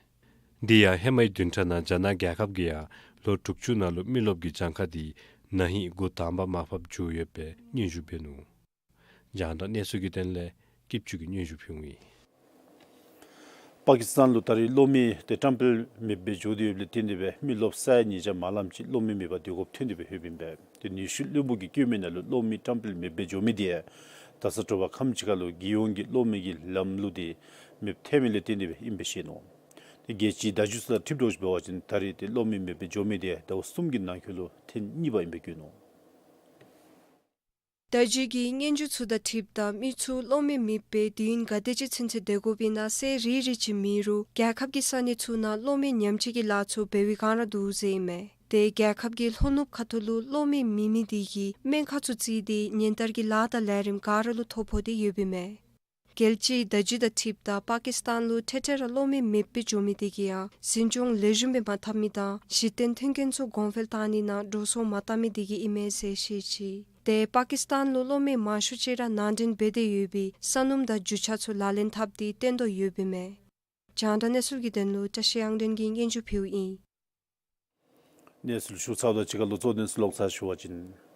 འདི་ཡང་ཧེ་མའི་བདུན་ཕྲག་ནང་རྒྱ་ནག་རྒྱལ་ཁབ་ཀྱིས་ཡང་ལོ་དྲུག་ཅུ་ནང་ལུ་མི་རློབས་ཀྱི་གྱངས་ཁ་འདི་ན་ཧིང་འགོ་དང་པ་མར་ཕབ་འགྱོ་ཡོདཔ་སྦེ་སྙན་ཞུ་འབད་ནུག། རྒྱང་བསྒྲགས་གནས་ཚུལ་གྱི་དོན་ལས་སྐྱིད་ཆུ་གིས་སྙན་ཞུ་ཕུལཝ་ཨིན། པ་ཀི་སི་ཐན་ལུ་ད་རེས་གློག་མེ་དེ་བཀྲམ་སྤེལ་མེདཔ་སྦེ་འགྱོ་དོ་ཡོདཔ་ལས་བརྟེན་ཏེ་སྦེ་མི་རློབས་ས་ཡ་ཉིས་བརྒྱ་མ་ལམ་ཅིག་གློག་མེ་མེདཔ་སྡོད་དགོཔ་ཐོན་ཏེ་སྦེ་ཡོདཔ་ཨིན་པས། ཏེ་ནུས་ཤུགས་རླུང་འབོར་གྱི་བཀོད་མི་ནང་ལུ་གློག་མེ་བཀྲམ་སྤེལ་མེདཔ་སྦེ་འགྱོ་མི་དེ་ད་ས་དྲོ་པ་ཁམས་ཅིག་ཁར་ལུ་རྒྱལ་ཡོངས་ཀྱི་གློག་མེ་གི་ལམ་ལུགས་དེ་མེདཔ་ཐལ་མི་ལས་བརྟེན་ཏེ་སྦེ་ཨིནམ་སྦེ་བཤད་ནུག། ཏེ་རྒྱལ་སྤྱིའི་བརྡ་བརྒྱུད་ཚུ་དང་འཁྲིལཝ་འདྲཝ་ཅིག་འབད་བ་ཅིན་ད་རེས་ཏེ་གློག་མེ་མེདཔ་སྦེ་འགྱོ་མི་དེ་ཟླཝ་གསུམ་གྱི་ནང་འཁོད་ལུ་ཐེངས་གཉིས་པ་ཨིནམ་སྦེ་བཀོད་ནུག། བརྡ་བརྒྱུད་ཀྱི་སྙན་ཞུ་ཚུ་དང་འཁྲིལཝ་ད་མི་ཚུ་གློག་མེ་མེདཔ་སྦེ་དུས་ཡུན་ག་དེ་ཅིག་ཚུན་ཚོད་སྡོད་དགོཔ་ཨིན་ན་སའི་རིགས་རིགས་ཅིག་མེད་རུང་རྒྱལ་ཁབ་ཀྱི་ས་གནས་ཚུ་ནང་གློག་མེ་ཉམས་བཅོས་ཀྱི་ལཱ་ཚུ་འབད་བའི་བསྒང་ར་འདུག་ཟེར་ཨིན་མས། ཏེ་རྒྱལ་ཁབ་ཀྱི་ལྷོ་ནུབ་ཁ་ཐུག་ལུ་གློག་མེ་མེད་མི་དེ་གིས་སྨན་ཁང་ཚུ་བརྩིས་ཏེ་ཉིན་ལྟར་གྱི་ལཱ་དང་ལས་རིམ་ག་ར་ལུ་ཐོ་ཕོག་སྟེ་ཡོདཔ་ཨིན་མས། རྒྱལ་སྤྱིའི་བརྡ་བརྒྱུད་དང་འཁྲིལཝ་ད་པ་ཀི་སི་ཐན་ལུ་འཕྲལ་འཕྲལ་ར་གློག་མེ་མེདཔ་སྦེ་འགྱོ་མི་དེ་གིས་ཡང་འཛིན་སྐྱོང་ལེགས་ཤོམ་སྦེ་མ་འཐབ་མི་དང་གཞི་རྟེན་མཐུན་རྐྱེན་ཚུ་གོང་འཕེལ་བཏང་ནི་ནང་འགྲོ་སོང་མ་བཏང་མི་དེ་གིས་ཨིན་མས་ཟེར་བཤད་ཅི། ཏེ་པ་ཀི་སི་ཐན་ལུ་གློག་མེ་མང་ཤོས་ཅིག་ར་ནང་འདྲེན་འབད་དེ་ཡོད་པའི་ས་སྣུམ་དང་རྒྱུ་ཆ་ཚུ་ལག་ལེན་འཐབ་སྟེ་བཏོན་དོ་ཡོདཔ་ཨིན་མས། རྒྱང་བསྒྲགས་གནས་ཚུལ་གྱི་དོན་ལུ་བཀྲ་ཤིས་དབྱངས་སྒྲོན་གྱིས་སྙན་ཞུ་ཕུལཝ་ཨིན། གནས་ཚུལ་ཞུ་ཚརཝ་དང་གཅིག་ཁར་ལོ་གཙོ་གནས་ཚུལ་ལོག་ཚར་ཞུ་བ་ཅིན།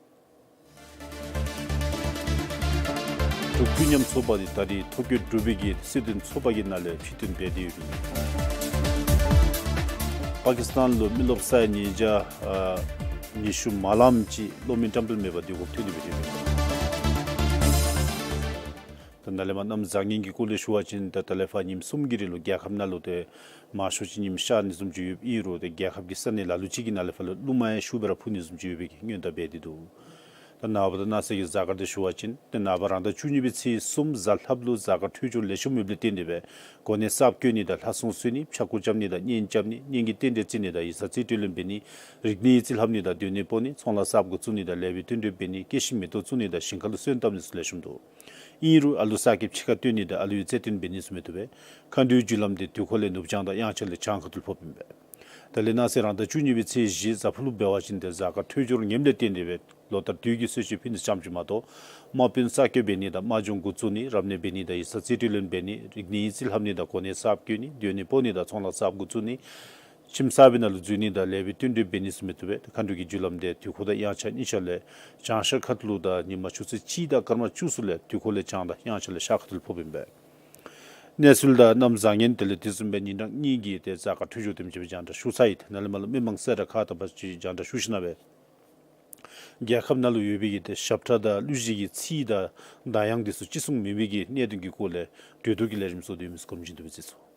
འབྲུག་སྤུན་མཉམ་ཚོགས་པ་འདི་ད་རེས་ཐོ་བཀོད་གྲུབ་པའི་གི་སྲིད་དོན་ཚོགས་པ་གི་ནང་ལས་ཕྱིར་འཐེན་འབད་དེ་ཡོདཔ་ཨིན། པ་ཀི་སི་ཐན་ལུ་མི་རློབས་ས་ཡ་ཉིས་བརྒྱ་ཨ་ཉི་ཤུ་མ་ལམ་ཅིག་གློག་མེ་བཀྲམ་སྤེལ་མེདཔ་སྡོད་དགོཔ་ཐོན་ཏེ་སྦེ་ཡོདཔ་ཨིན། ད་ནཱ་ལས་མར་གནམ་བཟང་ངན་གྱི་སྐོར་ལས་ཞུ་བ་ཅིན་ད་ད་ལས་ཕར་ཉིནམ་གསུམ་གྱི་རིང་ལུ་རྒྱལ་ཁབ་ནང་ལུ་ཏེ་མང་ཤོས་ཅིག་ཉིམ་ཤར་ནི་བཟུམ་ཅིག་ཡོདཔ་ཨིན་རུང་ཏེ་རྒྱལ་ཁབ་ཀྱི་ས་གནས་ལ་ལུ་ཅིག་གི་ནང་ལས་ཕར་ལུ་རླུང་མ་ཡང་ཤུགས་སྦེ་ར་འཕུ་ནི་བཟུམ་ཅིག་ཡོད་པའི་གི་སྔོན་བརྡ་འབད་དེ་འདུག། ད་ནངས་པ་དང་གནངས་ཚེ་གི་གཟའ་སྐར་འདི་ཞུ་བ་ཅིན་ཏེ་ནངས་པ་རང་ཟླ་བཅུ་གཉིས་པའི་ཚེས་གསུམ་གཟའ་ལྷགཔ་ལུ་གཟའ་སྐར་འཕྲོད་སྦྱོར་ལེགས་ཤོམ་ཡོདཔ་ལས་བརྟེན་ཏེ་སྦེ་གོ་གནས་གསརཔ་བཀོད་ནི་དང་ལྷ་སྲུང་གསོལ་ནི་ཕྱྭ་འགུགས་རྐྱབ་ནི་དང་གཉེན་རྐྱབ་ནི་གཉེན་གྱི་རྟེན་འབྲེལ་བརྩི་ནི་དང་ཡིག་ཚང་རྩིས་སྤྲོད་ལེན་འབད་ནི་རིག་གནས་རྩིས་ལྷབ་ནི་དང་སྡོད་གནས་སྤོ་ནི་ཚོང་ལཱ་གསརཔ་འགོ་བཙུགས་ནི་དང་ལེགས་པའི་བསྟུན་གྲོས་འབད་ནི་སྐྱེད་ཤིང་མེ་ཏོག་བཙུགས་ནི་དང་ཞིང་ཁ་ལུ་སོན་བཏབ་ནི་ཚུ་ལེགས་ཤོམ་འདུག། ཨིན་རུང་ཨ་ལུ་གསར་སྐྱེས་ཕྱི་ཁར་བཏོན་ནི་དང་ཨ་ལུའི་རྩེད་འགྲན་འབད་ནི་ཚུ་མི་བཏུབ་པས། མཁའ་འགྲོའི་རྒྱུ་ལམ་འདི་དུས་འཁོར་ལས་ནུབ་བྱང་དང་དབྱངས་འཆར་ལས་བྱང་ཁ་ཐུག་ལུ་ཕོགཔ་ཨིན་པས། ད་ལས་གནངས་ཚེ་རང་ཟླ་བཅུ་གཉིས་པའི་ཚེས་བཞི་གཟའ་ཕུར་བུ་འབད་བ་ཅིན་ཏེ་གཟའ་སྐར་འཕྲོད་སྦྱོར་ངནམ་ལས་བརྟེན་ཏེ་སྦེ་ལོ་ལྟར་དུས་ཀྱི་གསོལ་མཆོད་ཕུལ་ནི་ཙམ་ཅིག་མ་གཏོགས་དམག་དཔོན་གསར་བསྐོ་འབད་ནི་དང་དམག་སྦྱོང་འགོ་བཙུགས་ནི་རབ་གནས་འབད་ནི་དང་ཡིག་ཚང་རྩིས་སྤྲོད་ལེན་འབད་ནི་རིག་གནས་ཡིག་རྩིས་ལྷབ་ནི་དང་གོ་གནས་གསརཔ་བཀོད་ནི་སྡོད་གནས་སྤོ་ནི་དང་ཚོང་ལཱ་གསརཔ་འགོ་བཙུགས་ནི་ཁྱིམ་གསར་པའི་ནང་ལུ་འཛུལ་ནི་དང་ལེགས་པའི་བསྟུན་གྲོས་འབད་ནི་ཚུ་མི་བཏུབ་པས། མཁའ་འགྲོ་གི་རྒྱུ་ལམ་འདི་དུས་འཁོར་དང་དབྱངས་འཆར་གཉིས་ཆ་ལས་བྱང་ཤར་ཁ་ཐུག་ལུ་དང་ཉིན་མ་ཆུ་ཚོད་གཅིག་དང་སྐར་མ་བཅུ་ཚུ་ལས་དུས་འཁོར་ལས་བྱང་དང་དབྱངས་འཆར་ལས་ཤར་ཁ་ཐུག་ལུ་ཕོགཔ་ཨིན་པས། གནས་ཚུལ་དང་གནམ་བཟང་ངན་དེ་ལས་དེ་བཟུམ་སྦེ་ཉིན་གྲངས་གཉིས་ཀྱི་ཏེ་གཟའ་སྐར་འཕྲོད་སྦྱོར་དེམ་ཅིག་སྦེ་རྒྱང་བསྒྲགས་ཞུ་ཚར་ཡི། ཏེ་ནཱ་ལས་མར་ལུ་མི་མང་གསལ་བསྒྲགས་ཁག་ད་ཕར་ཅིག་རྒྱང་བསྒྲགས་ཞུ་ཞིནམ་སྦེ་རྒྱལ་ཁབ་ནང་ལུ་ཡོད་པའི་གི་ཏེ་ཞབས་ཁྲ་དང་གླུ་གཞས་ཀྱི་ཚིག་དང་གདངས་དབྱངས་དེ་ཚུ་གཅིག་མཚུངས་མེད་པའི་གི་གནད་དོན་གྱི་སྐོར་ལས་གྲོས་བསྡུར་གྱི་ལས་རིམ་བཟོ་སྟེ་ཡོད་མི་ཚུ་སྒོམ་བཞིན་དུ་སྦེ་བརྩི་ཚུགས།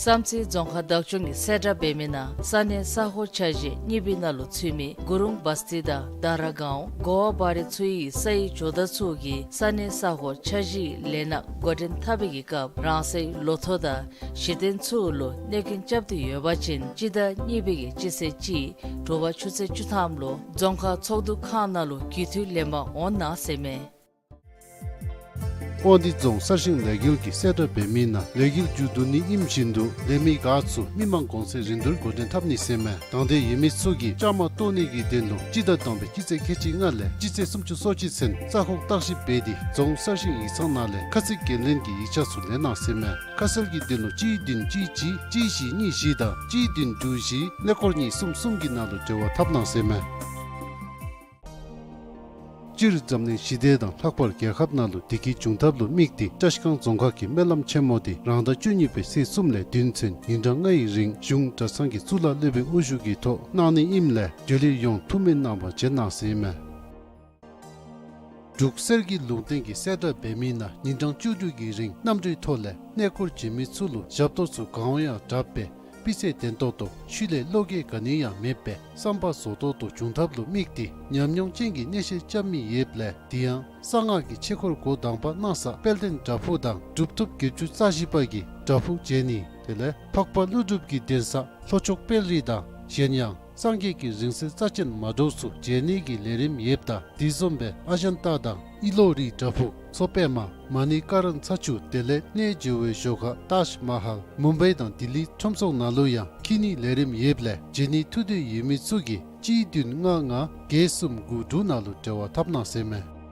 བསམ་རྩེ་རྫོང་ཁག་བདག་སྐྱོང་གིས་གསལ་བསྒྲགས་འབད་མི་ནང་ས་གནས་ས་ཁོངས་ཆ་ཤས་གཉིས་པའི་ནང་ལུ་ཚུད་མི་གུ་རུང་བ་སྟི་དང་དར་སྒང་གོ་བ་བ་རི་ཚུ་ཡི་སའི་ཇོ་བདག་ཚུ་གིས་ས་གནས་ས་ཁོངས་ཆ་ཤས་ལས་སྣ་འགོ་འདྲེན་འཐབ་པའི་གི་སྐབས་རང་སའི་ལོ་ཐོག་དང་གཞི་རྟེན་ཚུ་ལུ་གནོད་སྐྱོན་རྐྱབ་སྟེ་ཡོད་པ་ཅིན་སྤྱི་ཟླ་གཉིས་པའི་གི་སྤྱི་ཚེས་གཅིག་དྲོ་པ་ཆུ་ཚོད་བཅུ་ཐམ་ལུ་རྫོང་ཁག་ཚོགས་འདུ་ཁང་ནང་ལུ་རྒྱུས་མཐུད་ལེན་པར་འོང་གནང་ཟེར་མས། དབང་འདུས་རྫོང་གསར་ཞིང་ལས་འགུལ་གྱིས་གསལ་བསྒྲགས་འབད་མི་ནང་ལས་འགུལ་མཇུག་བསྡུ་ནི་ཨིནམ་བཞིན་དུ་ལས་མི་འགོ་ཚུགས་མི་མང་གོང་ཚད་རིན་བསྡུར་འགོ་འདྲེན་འཐབ་ནི་ཟེར་མས། དང་འདོད་ཡོད་མི་ཚུ་གིས་བཅའ་མར་གཏོགས་ནི་གི་དོན་ལུ་སྤྱི་ཟླ་དང་པའི་སྤྱི་ཚེས་ཁལ་གཅིག་ལྔ་ལས་སྤྱི་ཚེས་སུམ་ཅུ་སོ་གཅིག་ཚུན་ས་ཁོངས་བརྟག་ཞིབ་འབད་དེ་རྫོང་གསར་ཞིང་ཡིག་ཚང་ནང་ལས་ཁ་ཚིག་འགན་ལེན་གྱི་ཡིག་ཆ་ཚུ་ལེན་གནང་ཟེར་མས། ཁ་གསལ་གྱི་དོན་ལུ་གཅིག་བདུན་གཅིག་གཅིག་གཅིག་བཞི་གཉིས་བཞི་དང་གཅིག་བདུན་དྲུག་བཞི་ཀླད་ཀོར་གཉིས་གསུམ་གསུམ་གྱི་ནང་ལུ་འབྲེལ་བ་འཐབ་གནང་ཟེར་མས། སྤྱིར་འཛམ་གླིང་ཞི་བདེ་དང་ལྷག་པར་རྒྱལ་ཁབ་ནང་ལུ་བདེ་སྐྱིད་འབྱུང་ཐབས་ལུ་དམིགས་ཏེ་བཀྲ་ཤིས་སྒང་རྫོང་ཁག་གིས་སྨོན་ལམ་ཆེན་མོ་དེ་རང་ཟླ་བཅུ་གཉིས་པའི་ཚེས་གསུམ་ལས་བདུན་ཚུན་ཉིན་གྲངས་ལྔའི་རིང་གཞུང་གྲྭ་ཚང་གི་གཙུག་ལག་སློབ་དཔོན་དབུ་བཞུགས་ཀྱི་ཐོག་གནང་ནི་ཨིནམ་ལས་འབྲེལ་ཡོད་ཡོངས་ཐུགས་སྨོན་གནང་བར་བྱོན་གནང་ཟེར་ཨིན་མས། འབྲུག་གསེར་གྱི་ལུང་བསྟན་གྱིས་གསལ་བསྒྲགས་འབད་མི་ནང་ཉིན་གྲངས་བཅུ་དྲུག་གི་རིང་གནམ་གྲུའི་ཐོག་ལས་གནས་སྐོར་བྱོན་མི་ཚུ་ལུ་ཞབས་ཏོག་ཚུ་གང་འོང་ཡང་དྲག་པས། སྤུས་ཚད་ལྡན་ཏོག་ཏོ་ཤུལ་ལས་བློ་འགྱོད་ག་ནི་ཡང་མེད་པས་བསམ་པ་རྫོགས་ཏོག་ཏོ་འབྱུང་ཐབས་ལུ་དམིགས་ཏེ་ཉམས་མྱོང་ཅན་གྱི་གནས་བཤད་རྐྱབ་མི་ཡོདཔ་ལས་དེ་ཡང་གསང་སྔགས་ཀྱི་ཆོས་འཁོར་འགོ་དང་པ་གནང་ས་དཔལ་ལྡན་བྲག་ཕུག་དང་གྲུབ་ཐོབ་བརྒྱད་ཅུ་རྩ་བཞི་པ་གི་བྲག་ཕུག་མཇལ་ནི་དེ་ལས་འཕགས་པ་ཀླུ་སྒྲུབ་ཀྱི་གདན་ས་ལྷོ་ཕྱོགས་དཔལ་རི་དང་གཞན་ཡང་སངས་རྒྱས་ཀྱི་རིང་བསྲེལ་རྩ་ཅན་མ་འདྲཝ་ཚུ་མཇལ་ནི་གི་ལས་རིམ་ཡོདཔ་ད་དེ་བཟུམ་སྦེ་ཨ་ཇན་ཏ་དང་ཨི་ལོ་རི་བྲག་ཕུག་མཚོ་པདྨ་མ་ཎི་ཀ་ར་ན་ཚ་ཆུ་དེ་ལས་གནས་མཇལ་བའི་ཞོར་ཁར་ཏཱཇ་མ་ཧཱལ་མུམ་བའི་དང་ལྡི་ལི་ཁྲོམ་ཚོགས་ནང་ལུ་ཡང་འཁྱིད་ནི་ལས་རིམ་ཡོདཔ་ལས་མཇལ་ནི་ཐུགས་འདོད་ཡོད་མི་ཚུ་གིས་གཅིག་བདུན་ལྔ་ལྔ་བརྒྱད་གསུམ་དགུ་དྲུག་ནང་ལུ་འབྲེལ་བ་འཐབ་གནང་ཟེར་ཨིན་མས།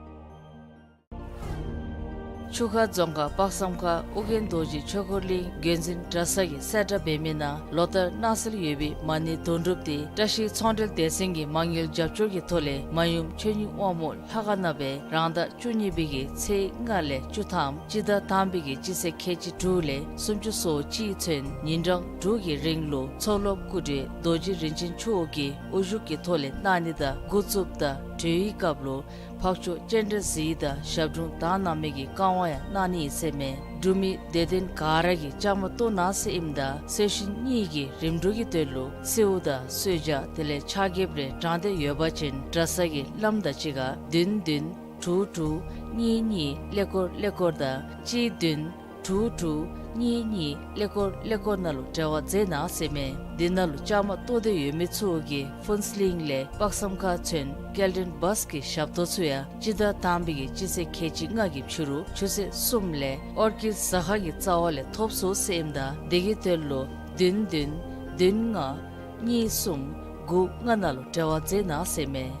ཆུ་ཁ་རྫོང་ཁག་དཔག་བསམ་ཁ་ཨོ་རྒྱན་རྡོ་རྗེ་ཆོས་འཁོར་གླིང་རྒྱུན་འཛིན་གྲྭ་ཚང་གིས་གསལ་བསྒྲགས་འབད་མི་ནང་ལོ་ལྟར་གནང་སྲོལ་ཡོད་པའི་མ་ཎི་དོན་གྲུབ་དེ་བཀྲ་ཤིས་ཚོང་འབྲེལ་སྡེ་ཚན་གྱི་མ་དངུལ་རྒྱབ་སྐྱོར་གྱི་ཐོག་ལས་མ་ཡུམ་ཆོས་ཉིད་དབང་མོ་ལྷ་ཁང་ནང་སྦེ་རང་ཟླ་བཅུ་གཉིས་པའི་གི་ཚེས་ལྔ་ལས་བཅུ་ཐམ་སྤྱི་ཟླ་དང་པའི་གི་སྤྱི་ཚེས་ཁལ་གཅིག་དྲུག་ལས་སུམ་ཅུ་སོ་གཅིག་ཚུན་ཉིན་གྲངས་དྲུག་གི་རིང་ལུ་མཚོ་སློབ་སྐུ་བགྲེས་རྡོ་རྗེ་རིན་ཆེན་མཆོག་གི་དབུ་བཞུགས་ཀྱི་ཐོག་ལས་གནང་ནི་དང་འགོ་བཙུགསཔ་ད་གྲོལ་བའི་སྐབས་ལུ་འཕགས་མཆོག་སྤྱན་རས་གཟིགས་དང་ཞབས་དྲུང་དག་སྣང་མེད་ཀྱི་བཀའ་དབང་ཡང་གནང་ནི་ཨིན་ཟེར་མས། འབྲུག་མི་དད་ལྡན་ག་ར་གིས་བཅའ་མར་གཏོགས་གནང་ཟེར་ཨིནམ་ད་གསོལ་ཞིང་སྙིང་གི་རིམ་གྲོ་གི་དོན་ལུ་གསོལཝ་དང་གསོལ་ཇ་དེ་ལས་ཕྱག་འགྱེད་རེ་དྲང་སྟེ་ཡོད་པ་ཅིན་གྲྭ་ཚང་གི་བླམ་དང་གཅིག་ཁར་བདུན་བདུན་དྲུག་དྲུག་གཉིས་གཉིས་ཀླད་ཀོར་ཀླད་ཀོར་དང་གཅིག་བདུན་དྲུག་དྲུག་གཉིས་གཉིས་ཀླད་ཀོར་ཀླད་ཀོར་ནང་ལུ་འབྲེལ་བ་མཛད་གནང་ཟེར་མས། འདི་ནང་ལུ་བཅའ་མར་གཏོགས་འདོད་ཡོད་མི་ཚུ་གིས་ཕུན་ཚོགས་གླིང་ལས་དཔག་བསམ་ཁ་ཚུན་སྐྱེལ་འདྲེན་བཱས་ཀྱི་ཞབས་ཏོག་ཚུ་ཡང་སྤྱི་ཟླ་དང་པའི་གི་སྤྱི་ཚེས་ཁལ་གཅིག་ལྔ་གི་ཕྱི་རུ་ཆུ་ཚོད་གསུམ་ལས་ཨོར་ཀིཌ་ཟ་ཁང་གི་རྩ་བ་ལས་ཐོབ་ཚུགས་ཟེར་ཨིནམ་ད་དེ་གི་དོན་ལུ་བདུན་བདུན་བདུན་ལྔ་གཉིས་གསུམ་དགུ་ལྔ་ནང་ལུ་འབྲེལ་བ་མཛད་གནང་ཟེར་མས།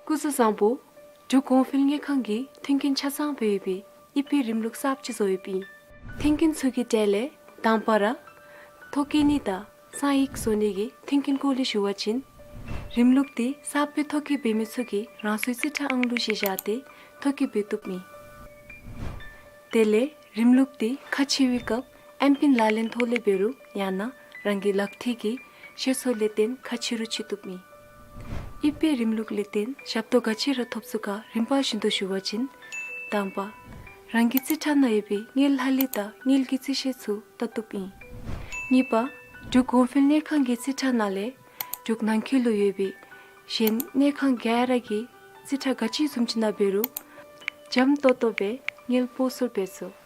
སྐུ་གཟུགས་བཟང་པོ། འབྲུག་གོང་འཕེལ་དངུལ་ཁང་གིས་མཐུན་རྐྱེན་ཆ་ཚང་སྦེ་ཡོད་པའི་དབྱིབས་པའི་རིམ་ལུགས་གསརཔ་ཅིག་བཟོ་ཡོདཔ་ཨིན། མཐུན་རྐྱེན་ཚུ་གི་གྲས་ལས་དང་པ་ར་ཐོ་བཀོད་ནི་དང་གསང་ཡིག་བཟོ་ནི་གི་མཐུན་རྐྱེན་སྐོར་ལས་ཞུ་བ་ཅིན་རིམ་ལུགས་དེ་གསརཔ་སྦེ་ཐོ་བཀོད་འབད་མི་ཚུ་གིས་རང་སོའི་རྩིས་ཁྲ་ཨང་ལུ་གཞི་བཞག་སྟེ་ཐོ་བཀོད་འབད་བཏུབ་ཨིན། དེ་ལས་རིམ་ལུགས་དེ་ཁ་ཕྱེ་བའི་སྐབས་ཨེམ་པིན་ལག་ལེན་ཐོག་ལས་འབད་རུང་ཡང་ན་རང་གི་ལག་མཐིལ་གྱི་ཤེས་ཚད་ལས་བརྟེན་ཁ་ཕྱེ་རུང་ཕྱེ་བཏུབ་ཨིན། དབྱིབས་པའི་རིམ་ལུགས་ལས་བརྟེན་ཞབས་ཏོག་ག་ཅི་ར་ཐོབ་ཚུགས་ག་རིམ་པ་བཞིན་དུ་ཞུ་བ་ཅིན་དང་པ་རང་གི་རྩིས་ཁྲ་ནང་ཡོད་པའི་དངུལ་ལྷག་ལུས་དང་དངུལ་གྱི་རྩིས་ཤེས་ཚུ་བལྟ་བཏུབ་ཨིན། གཉིས་པ་འབྲུག་གོང་འཕེལ་དངུལ་ཁང་གི་རྩིས་ཁྲ་ནང་ལས་འབྲུག་ནང་འཁོད་ལུ་ཡོད་པའི་གཞན་དངུལ་ཁང་ག་ར་གི་རྩིས་ཁྲ་ག་ཅི་བཟུམ་ཅིག་ནང་འབད་རུང་འཇམ་ཏོག་ཏོ་སྦེ་དངུལ་སྤོ་སོར་འབད་ཚུགས།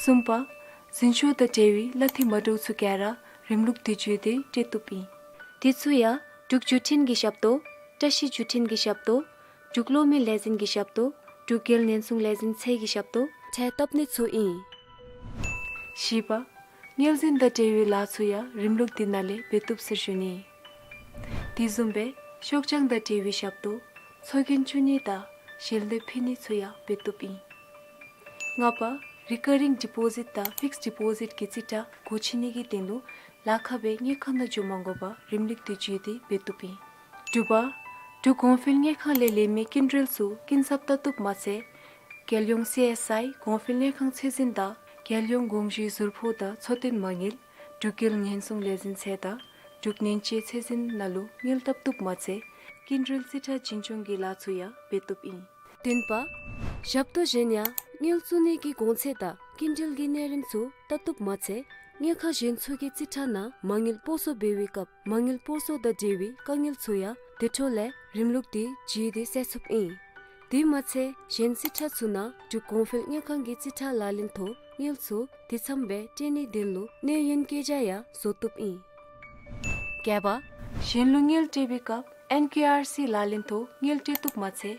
གསུམ་པ་འཛིན་སྐྱོང་དང་འབྲེལ་བའི་གླ་འཐུས་མ་འདྲཝ་ཚུ་ག་ར་རིམ་ལུགས་དེ་བརྒྱུད་དེ་སྤྲོད་བཏུབ་ཨིན། དེ་ཚུ་ཡང་འབྲུག་བརྒྱུད་འཕྲིན་གྱི་ཞབས་ཏོག་བཀྲ་ཤིས་བརྒྱུད་འཕྲིན་གྱི་ཞབས་ཏོག་འབྲུག་གློག་མེ་ལས་འཛིན་གྱི་ཞབས་ཏོག་འབྲུག་རྒྱལ་ཉེན་སྲུང་ལས་འཛིན་ཚད་ཀྱི་ཞབས་ཏོག་ཁྲལ་བཏབ་ནི་ཚུ་ཨིན། བཞི་པ་དངུལ་འཛིན་དང་འབྲེལ་བའི་ལཱ་ཚུ་ཡང་རིམ་ལུགས་དེ་ནང་ལས་འབད་བཏུབ་ཟེར་ཞུ་ནི། དེ་བཟུམ་སྦེ་ཤོག་བྱང་དང་འབྲེལ་བའི་ཞབས་ཏོག་ཚོགས་རྒྱན་བཙུགས་ནི་དང་ཞལ་འདེབས་ཕུལ་ནི་ཚུ་ཡང་འབད་བཏུབ་ཨིན། ལྔ་པ་རི་ཀ་རིང་ཌི་པོ་ཟིཊ་དང་ཕིགསཌ་ཌི་པོ་ཟིཊ་གི་རྩིས་ཁྲ་སྒོ་ཕྱེ་ནི་གི་དོན་ལུ་ལཱ་ཁག་སྦེ་དངུལ་ཁང་ནང་འགྱོ་མ་དགོ་པར་རིམ་ལུགས་དེ་བརྒྱུད་དེ་འབད་བཏུབ་ཨིན། དྲུག་པ་འབྲུག་གོང་འཕེལ་དངུལ་ཁང་ལས་ལེན་མི་སྐྱིན་འགྲུལ་ཚུ་སྐྱིན་ཚབ་བལྟ་བཏུབ་མ་ཚད་རྒྱལ་ཡོངས་སི་ཨེསི་ཨའི་གོང་འཕེལ་དངུལ་ཁང་ཚད་འཛིན་དང་རྒྱལ་ཡོངས་དགོངས་ཞུའི་ཟུར་ཕོགས་དང་འཚོ་རྟེན་མ་དངུལ་འབྲུག་རྒྱལ་ཉེན་སྲུང་ལས་འཛིན་ཚད་དང་འབྲུག་ནན་དཔྱད་ཚད་འཛིན་ནང་ལུ་དངུལ་བཏབ་བཏུབ་མ་ཚད་སྐྱིན་འགྲུལ་རྩིས་ཁྲ་འཛིན་སྐྱོང་གི་ལཱ་ཚུ་ཡང་འབད་བཏུབ་ཨིན། བདུན་པ་ཞབས་ཏོག་གཞན་ཡང་དངུལ་བཙུགས་ནི་གི་གོང་ཚད་དང་སྐྱིན་འགྲུལ་གྱི་གནས་རིམ་ཚུ་བལྟ་བཏུབ་མ་ཚད་ དངུལ་ཁང་གཞན་ཚུ་གི་རྩིས་ཁྲ་ནང་མ་དངུལ་སྤོ་སོར་འབད་བའི་སྐབས་མ་དངུལ་སྤོ་སོར་དང་འབྲེལ་བའི་དཀའ་ངལ་ཚུ་ཡང་དེ་འཕྲོ་ལས་རིམ་ལུགས་འདི་བརྒྱུད་དེ་སེལ་ཚུགསཔ་ཨིན། དེ་མ་ཚད་གཞན་རྩིས་ཁྲ་ཚུ་ནང་འབྲུག་གོང་འཕེལ་དངུལ་ཁང་གི་རྩིས་ཁྲ་ལག་ལེན་ཐོག་དངུལ་ཚུ་དེ་ཚངམ་སྦེ་སྤྲོད་ནིའི་དོན་ལུ་གནས་ཡུན་བཀོད་རྒྱ་ཡང་བཟོ་བཏུབ་ཨིན། བརྒྱད་པ། གཞན་ལུ་དངུལ་སྤྲོད་པའི་སྐབས་ཨེན་ཀེ་ཨར་སི་ལག་ལེན་ཐོག་དངུལ་སྤྲོད་བཏུབ་མ་ཚད་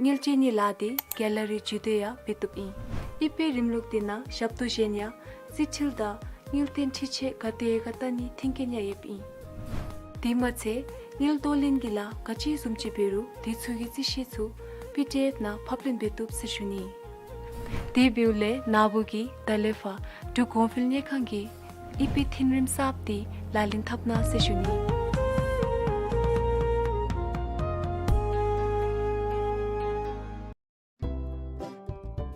དངུལ་སྤྲོད་ནིའི་ལཱ་དེ་གེ་ལ་རི་བརྒྱུད་དེ་ཡང་འབད་བཏུབ་ཨིན། ཨི་པེ་རིམ་ལུགས་དེ་ནང་ཞབས་ཏོག་གཞན་ཡང་རྩིས་འཕྲུལ་དང་དངུལ་རྟེན་འཕྲུལ་ཆས་ག་དེ་ཡོད་ག་བལྟ་ནིའི་མཐུན་རྐྱེན་ཡང་ཡོདཔ་ཨིན། དེ་མ་ཚད་དངུལ་གཏོང་ལེན་གྱི་ལཱ་ག་ཅི་བཟུམ་ཅིག་འབད་རུང་དེ་ཚུ་གི་རྩིས་ཞིབ་ཚུ་པི་ཌི་ཨེཕ་ནང་ཕབ་ལེན་འབད་བཏུབ་ཟེར་ཞུ་ནི། དེ་འབདཝ་ལས་ན་བུ་གིས་ད་ལས་ཕར་འབྲུག་གོང་འཕེལ་དངུལ་ཁང་གི་ཨི་པེ་མཐུན་རིམ་གསརཔ་དེ་ལག་ལེན་འཐབ་གནང་ཟེར་ཞུ་ནི།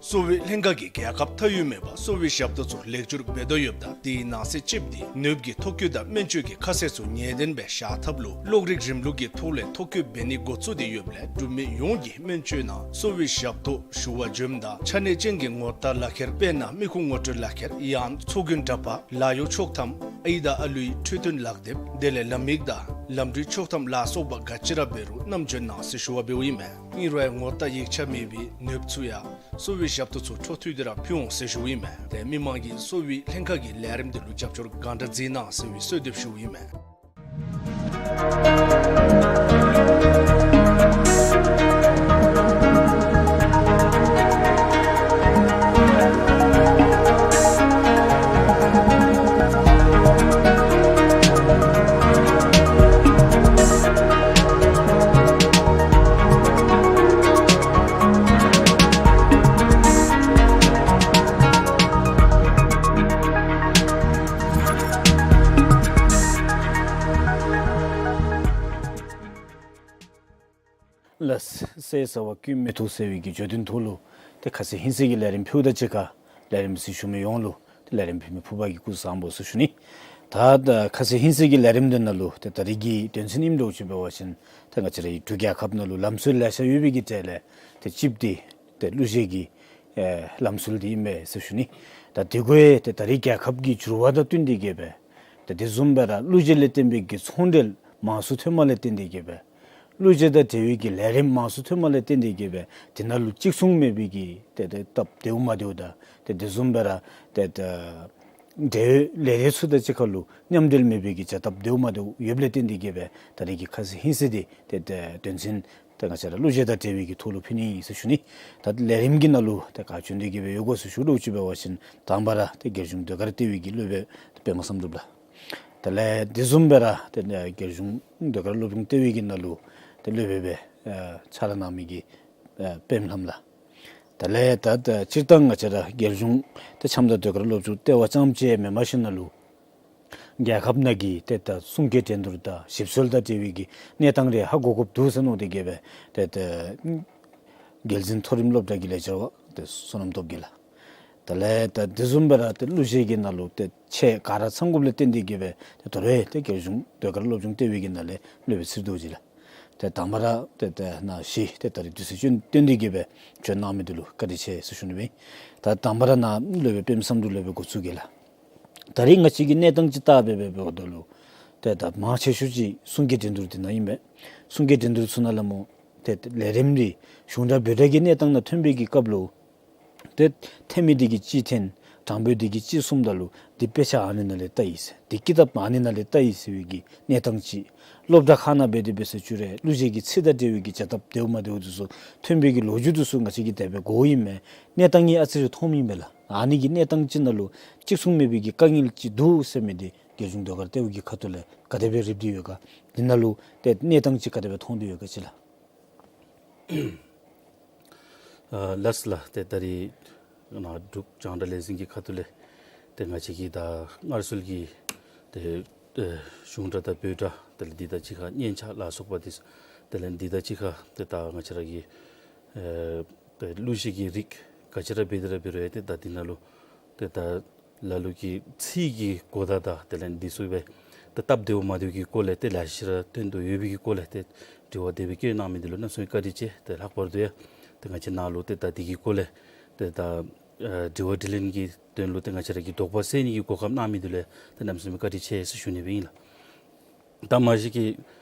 གསོ་བའི་ལྷན་ཁག་གིས་རྒྱལ་ཁབ་མཐའ་དབུས་མེད་པར་གསོ་བའི་ཞབས་ཏོག་ཚུ་ལེགས་བསྒྱུར་འབད་དོ་ཡོདཔ་ད་དེའི་ནང་གསེས་གཅིགཔོ་དེ་ནུབ་ཀྱི་ཐོ་བཀོད་དང་སྨན་བཅོས་ཀྱི་ཁ་གསལ་ཚུ་ངེས་གཏན་སྦེ་བཞག་ཐབས་ལུ་གློག་རིག་རིམ་ལུགས་ཀྱི་ཐོག་ལས་ཐོ་བཀོད་འབད་ནི་འགོ་བཙུགས་ཏེ་ཡོདཔ་ལས་འབྲུག་མི་ཡོངས་ཀྱིས་སྨན་བཅོས་ནང་གསོ་བའི་ཞབས་ཏོག་ཞུ་བར་འབྱོནམ་ད་ཆ་གནས་ཅན་གྱི་ངོ་རྟགས་ལག་ཁྱེར་དཔེར་ན་མི་ཁུངས་ངོ་སྤྲོད་ལག་ཁྱེར་ཡང་ཚོགས་རྒྱུན་འདྲ་པར་ལཱ་གཡོག་ཆོག་ཐམ་ཨའི་དང་ཨ་ལུའི་འཕྲོད་བསྟེན་ལག་དེབ་དེ་ལས་ལམ་ཡིག་དང་ལམ་འགྲུལ་ཆོག་ཐམ་ལ་སོགས་པ་ག་ཅི་ར་འབད་རུང་བསྣམས་འབྱོན་གནང་ཟེར་ཞུ་བ་འབདཝ་ཨིན་མས། ཨིན་རུང་ཡང་ངོ་རྟགས་ཡིག་ཆ་མེད་པའི་ནདཔ་ཚུ་ཡང་གསོ་བའི་ཞབས་ཏོག་ཚུ་འཕྲོ་མཐུད་དེ་ར་ཕུལ་འོང་ཟེར་ཞུཝ་ཨིན་མས། ཏེ་མི་མང་གིས་གསོ་བའི་ལྷན་ཁག་གི་ལས་རིམ་འདི་ལུ་རྒྱབ་སྐྱོར་གང་དྲག་མཛད་གནང་ཟེར་བའི་གསོལ་འདེབས་ཞུཝ་ཨིན་མས། ལགས། ཟས་ཟ་བ་ཀུན་མི་ཐུབ་ཟེར་བའི་གི་བརྗོད་དོན་ཐོག་ལུ་ཏེ་ཁ་གསལ་ཧིང་གསལ་གྱི་ལས་རིམ་ཕུལཝ་དང་གཅིག་ཁར་ལས་རིམ་གཟིགས་ཞུ་མི་ཡོངས་ལུ་ཏེ་ལས་རིམ་ཕུལ་མི་ཕུར་པ་གིས་སྐུ་གཟུགས་བཟང་པོ་ཟེར་ཞུ་ནི། ད་ད་ཁ་གསལ་ཧིང་གསལ་གྱི་ལས་རིམ་འདི་ནང་ལུ་ཏེ་ད་རིས་ཀྱི་དོན་ཚན་ཨིནམ་འདྲཝ་ཅིག་འབད་བ་ཅིན་ཏེ་ང་བཅས་རའི་འབྲུག་རྒྱལ་ཁབ་ནང་ལུ་ལམ་སྲོལ་ལེ་ཤ་ཡོད་པའི་གི་གྲས་ལས་ཏེ་གཅིགཔོ་འདི་ཏེ་གླུ་གཞས་ཀྱི་ཨེ་ལམ་སྲོལ་འདི་ཨིན་པས་ཟེར་ཞུ་ནི། ད་དེ་གུ་ཡང་ཏེ་ད་རིས་རྒྱལ་ཁབ་ཀྱི་འགྱུར་བ་དང་བསྟུན་ཏེ་གིས་སྦེ་ཏེ་དེ་བཟུམ་སྦེ་ར་གླུ་གཞས་ལས་བརྟེན་པའི་གི་ཚོང་འབྲེལ་མང་སུ་ཐོནམ་ལས་བརྟེན་ཏེ་གིས་སྦེ་གླུ་གཞས་དང་འབྲེལ་བའི་གི་ལས་རིམ་མང་སུ་ཐོནམ་ལས་བརྟེན་ཏེ་གིས་སྦེ་དེ་ནང་ལུ་གཅིག་མཚུངས་མེད་པའི་གི་ཏེ་ཏེ་སྟབས་བདེཝ་མ་བདེཝ་དང་ཏེ་དེ་བཟུམ་སྦེ་ར་ཏེ་ཏེ་འབྲེལ་ཡོད་ལས་སྡེ་ཚུ་དང་གཅིག་ཁར་ལུ་མཉམ་འབྲེལ་མེད་པའི་གི་བྱ་སྟབས་བདེཝ་མ་བདེཝ་ཡོདཔ་ལས་བརྟེན་ཏེ་གིས་སྦེ་ད་རིས་ཀྱི་ཁ་གསལ་ཧིང་གསལ་འདི་ཏེ་ཏེ་དོན་ཚན་ཏེ་ང་བཅས་ར་གླུ་གཞས་དང་འབྲེལ་བའི་གི་ཐོག་ལུ་ཕུལ་ནི་ཨིན་ཟེར་ཞུ་ནི། ད་ལས་རིམ་གྱི་ནང་ལུ་ཏེ་ག་བྱོན་ཏེ་གིས་སྦེ་ཡོད་ག་ཟེར་ཞུ་དོ་ཅིག་འབད་བ་ཅིན་དང་པ་ར་ཏེ་རྒྱལ་གཞུང་ཟློས་གར་ལྟེ་བའི་གི་སློབ་དཔོན་ཏེ་པདྨ་བསམ་གྲུབ་ལགས། དེ་ལས་དེ་བཟུམ་སྦེ་ར་ཏེ་རྒྱལ་གཞུང་ཟློས་གར་སློབ་སྦྱོང་ལྟེ་བའི་གི་ནང་ལུ་ཏེ་སློབ་དཔོན་སྦེ་ཨེ་ཕྱག་ལཱ་གནང་མི་གི་ཨེ་པདྨ་ལྷམོ་ལགས། དེ་ལས་ད་ད་སྤྱིར་བཏང་ང་བཅས་ར་རྒྱལ་གཞུང་ཏེ་འཆམ་དང་ཟློས་གར་སློབ་སྦྱོང་ལྟེ་བ་རྐྱངམ་ཅིག་མེན་པར་ཞིན་ན་ལུ་རྒྱལ་ཁབ་ནང་གི་ཏེ་ད་གསུང་སྐད་འགྲན་བསྡུར་དང་ཞིབ་འཚོལ་དང་འབྲེལ་བའི་གི་གནས་སྟངས་རེ་ཧ་གོ་དགོཔ་འདུག་ཟེར་མནོ་སྟེ་གིས་སྦེ་ཏེ་ད་རྒྱལ་འཛིན་མཐོ་རིམ་སློབ་གྲྭ་གི་ལས་བྱེདཔ་ཏེ་བསོད་ནམས་སྟོབས་རྒྱས་ལགས། དེ་ལས་ད་དེ་བཟུམ་སྦེ་ར་ཏེ་གླུ་གཞས་ཀྱི་ནང་ལུ་ཏེ་ཆེ་ག་ར་ཚང་དགོཔ་ལས་བརྟེན་ཏེ་གིས་སྦེ་ཏེ་དོ་རུང་ཏེ་རྒྱལ་གཞུང་ཟློས་གར་སློབ་སྦྱོང་ལྟེ་བའི་གི་ནང་ལས་སློབ་དཔོན་ཚེ་རིང་རྡོ་རྗེ་ལགས། ཏེ་དང་པ་ར་ཏེ་ཏེ་ནཱ་གཞི་ཏེ་ད་རིས་དུས་ཚོད་བཏོན་ཏེ་གིས་སྦེ་བྱོན་གནང་མི་འདི་ལུ་བཀའ་དྲིན་ཆེ་ཟེར་ཞུ་ནི་སྦེ། ད་དང་པ་ར་ནཱ་སློབ་དཔོན་པདྨ་བསམ་གྲུབ་སློབ་དཔོན་འགོ་བཙུགས་གེ་ལགས། ད་རིས་ང་བཅས་ཀྱི་གནས་སྟངས་ཅིག་བལྟ་སྦེ་འབདཝ་ད་ལུ་ཏེ་ད་མང་ཆེ་ཤོས་ཅིག་གསུང་སྐད་འགྲན་བསྡུར་འདི་ནང་ཨིན་པས། གསུང་སྐད་འགྲན་བསྡུར་ཚུ་ནང་ལས་སྨོ་ཏེ་ལས་རིམ་རེ་གཞུང་འབྲེལ་འབོལ་ཐང་གི་གནས་སྟངས་ནང་ཐོན་པའི་གི་སྐབས་ལུ་ཏེ་འཐེན་མི་འདི་གིས་གཅིག་འཐེན་དྲང་པོ་འདི་གིས་གཅིག་གསུངམ་ད་ལུ་འདི་དཔེ་ཆ་ཨ་ནི་ནང་ལས་བལྟ་ཡི་ཟེར་འདི་ཀི་ཏབ་ཨ་ནི་ནང་ལས་བལྟ་ཡི་ཟེར་བའི་གི་གནས་སྟངས་ཅིག་སློབ་གྲྭ་ཁག་ནང་འབད་དེ་འབད་ས་ཅིག་རུང་གླུ་གཞས་ཀྱི་ཚིག་དང་འབྲེལ་བའི་གི་བྱ་སྟབས་བདེཝ་མ་བདེཝ་འདི་ཚུ་ཐོན་པའི་གི་ལོ་རྒྱུས་འདི་ཚུ་ང་བཅས་ཀྱིས་དེ་སྦེ་གོཝ་ཨིན་མས། གནས་སྟངས་ཨ་ཙི་རེ་མཐོངམ་ཨིན་པས་ལགས། ཨ་ནི་གི་གནས་སྟངས་ཅིག་ནང་ལུ་གཅིག་མཚུངས་མེད་པའི་གི་དཀའ་ངལ་ཅིག་འདུག་ཟེར་མི་འདི་རྒྱལ་གཞུང་ཟློས་གར་ལྟེ་བ་གི་ཁ་ཐུག་ལས་ག་དེ་སྦེ་རིགཔ་འདི་ཡོད་ག། འདི་ནང་ལུ་ཏེ་གནས་སྟངས་ཅིག་ག་དེ་སྦེ་མཐོང་དོ་ཡོད་ག་ཅིག་ལགས། ཨ་ལགས་ལགས། ཏེ་ད་རིས་ནཱ་འབྲུག་རྒྱང་བསྒྲགས་ལས་འཛིན་གྱི་ཁ་ཐུག་ལས་ཏེ་ང་བཅས་ཀྱི་ད་སྔར་སྲོལ་གྱི་ཏེ་ཨེ་གཞུང་སྒྲ་དང་བོད་སྒྲ་དེ་ལས་འདི་དང་གཅིག་ཁར་སྙན་ཆ་ལ་སོགས་པ་འདི་དེ་ལས་འདི་དང་གཅིག་ཁར་ཏེ་ད་ང་བཅས་ར་གི་ཨེ་ཏེ་གླུ་གཞས་ཀྱི་རིགས་ག་ཅི་ར་འབད་དེ་ར་འབད་རུང་ཡང་ཏེ་ད་འདི་ནང་ལུ་ཏེ་ད་ལ་ལུ་གི་ཚིག་གི་གོ་བརྡ་དང་དེ་ལས་འདི་ཚུ་སྦེ་ཏེ་སྟབས་བདེཝ་མ་བདེཝ་གི་སྐོར་ལས་ཏེ་ལེ་ཤ་ར་ཐོན་དོ་ཡོད་པའི་གི་སྐོར་ལས་ཏེ་དྲི་བ་དེ་སྦེ་བཀོད་གནང་མི་འདི་ལུ་གནམ་མེད་ས་མེད་བཀའ་དྲིན་ཆེ། ཏེ་ལྷག་པར་དུ་ཡང་ཏེ་ང་བཅས་ནཱ་ལུ་ཏེ་ད་འདི་གི་སྐོར་ལས་ཏེ་ད་ ཨ་དྲི་བ་དྲིས་ལན་གྱི་དོན་ལུ་ཏེ་ང་བཅས་ར་གི་དོགས་པ་སེལ་ནི་གི་གོ་སྐབས་གནང་མི་འདི་ལུ་ཏེ་གནམ་མེད་ས་མེད་བཀའ་དྲིན་ཆེ་ཟེར་ཞུ་ནི་སྦེ་ཨིན་ལགས། ད་མ་གཞི་གི་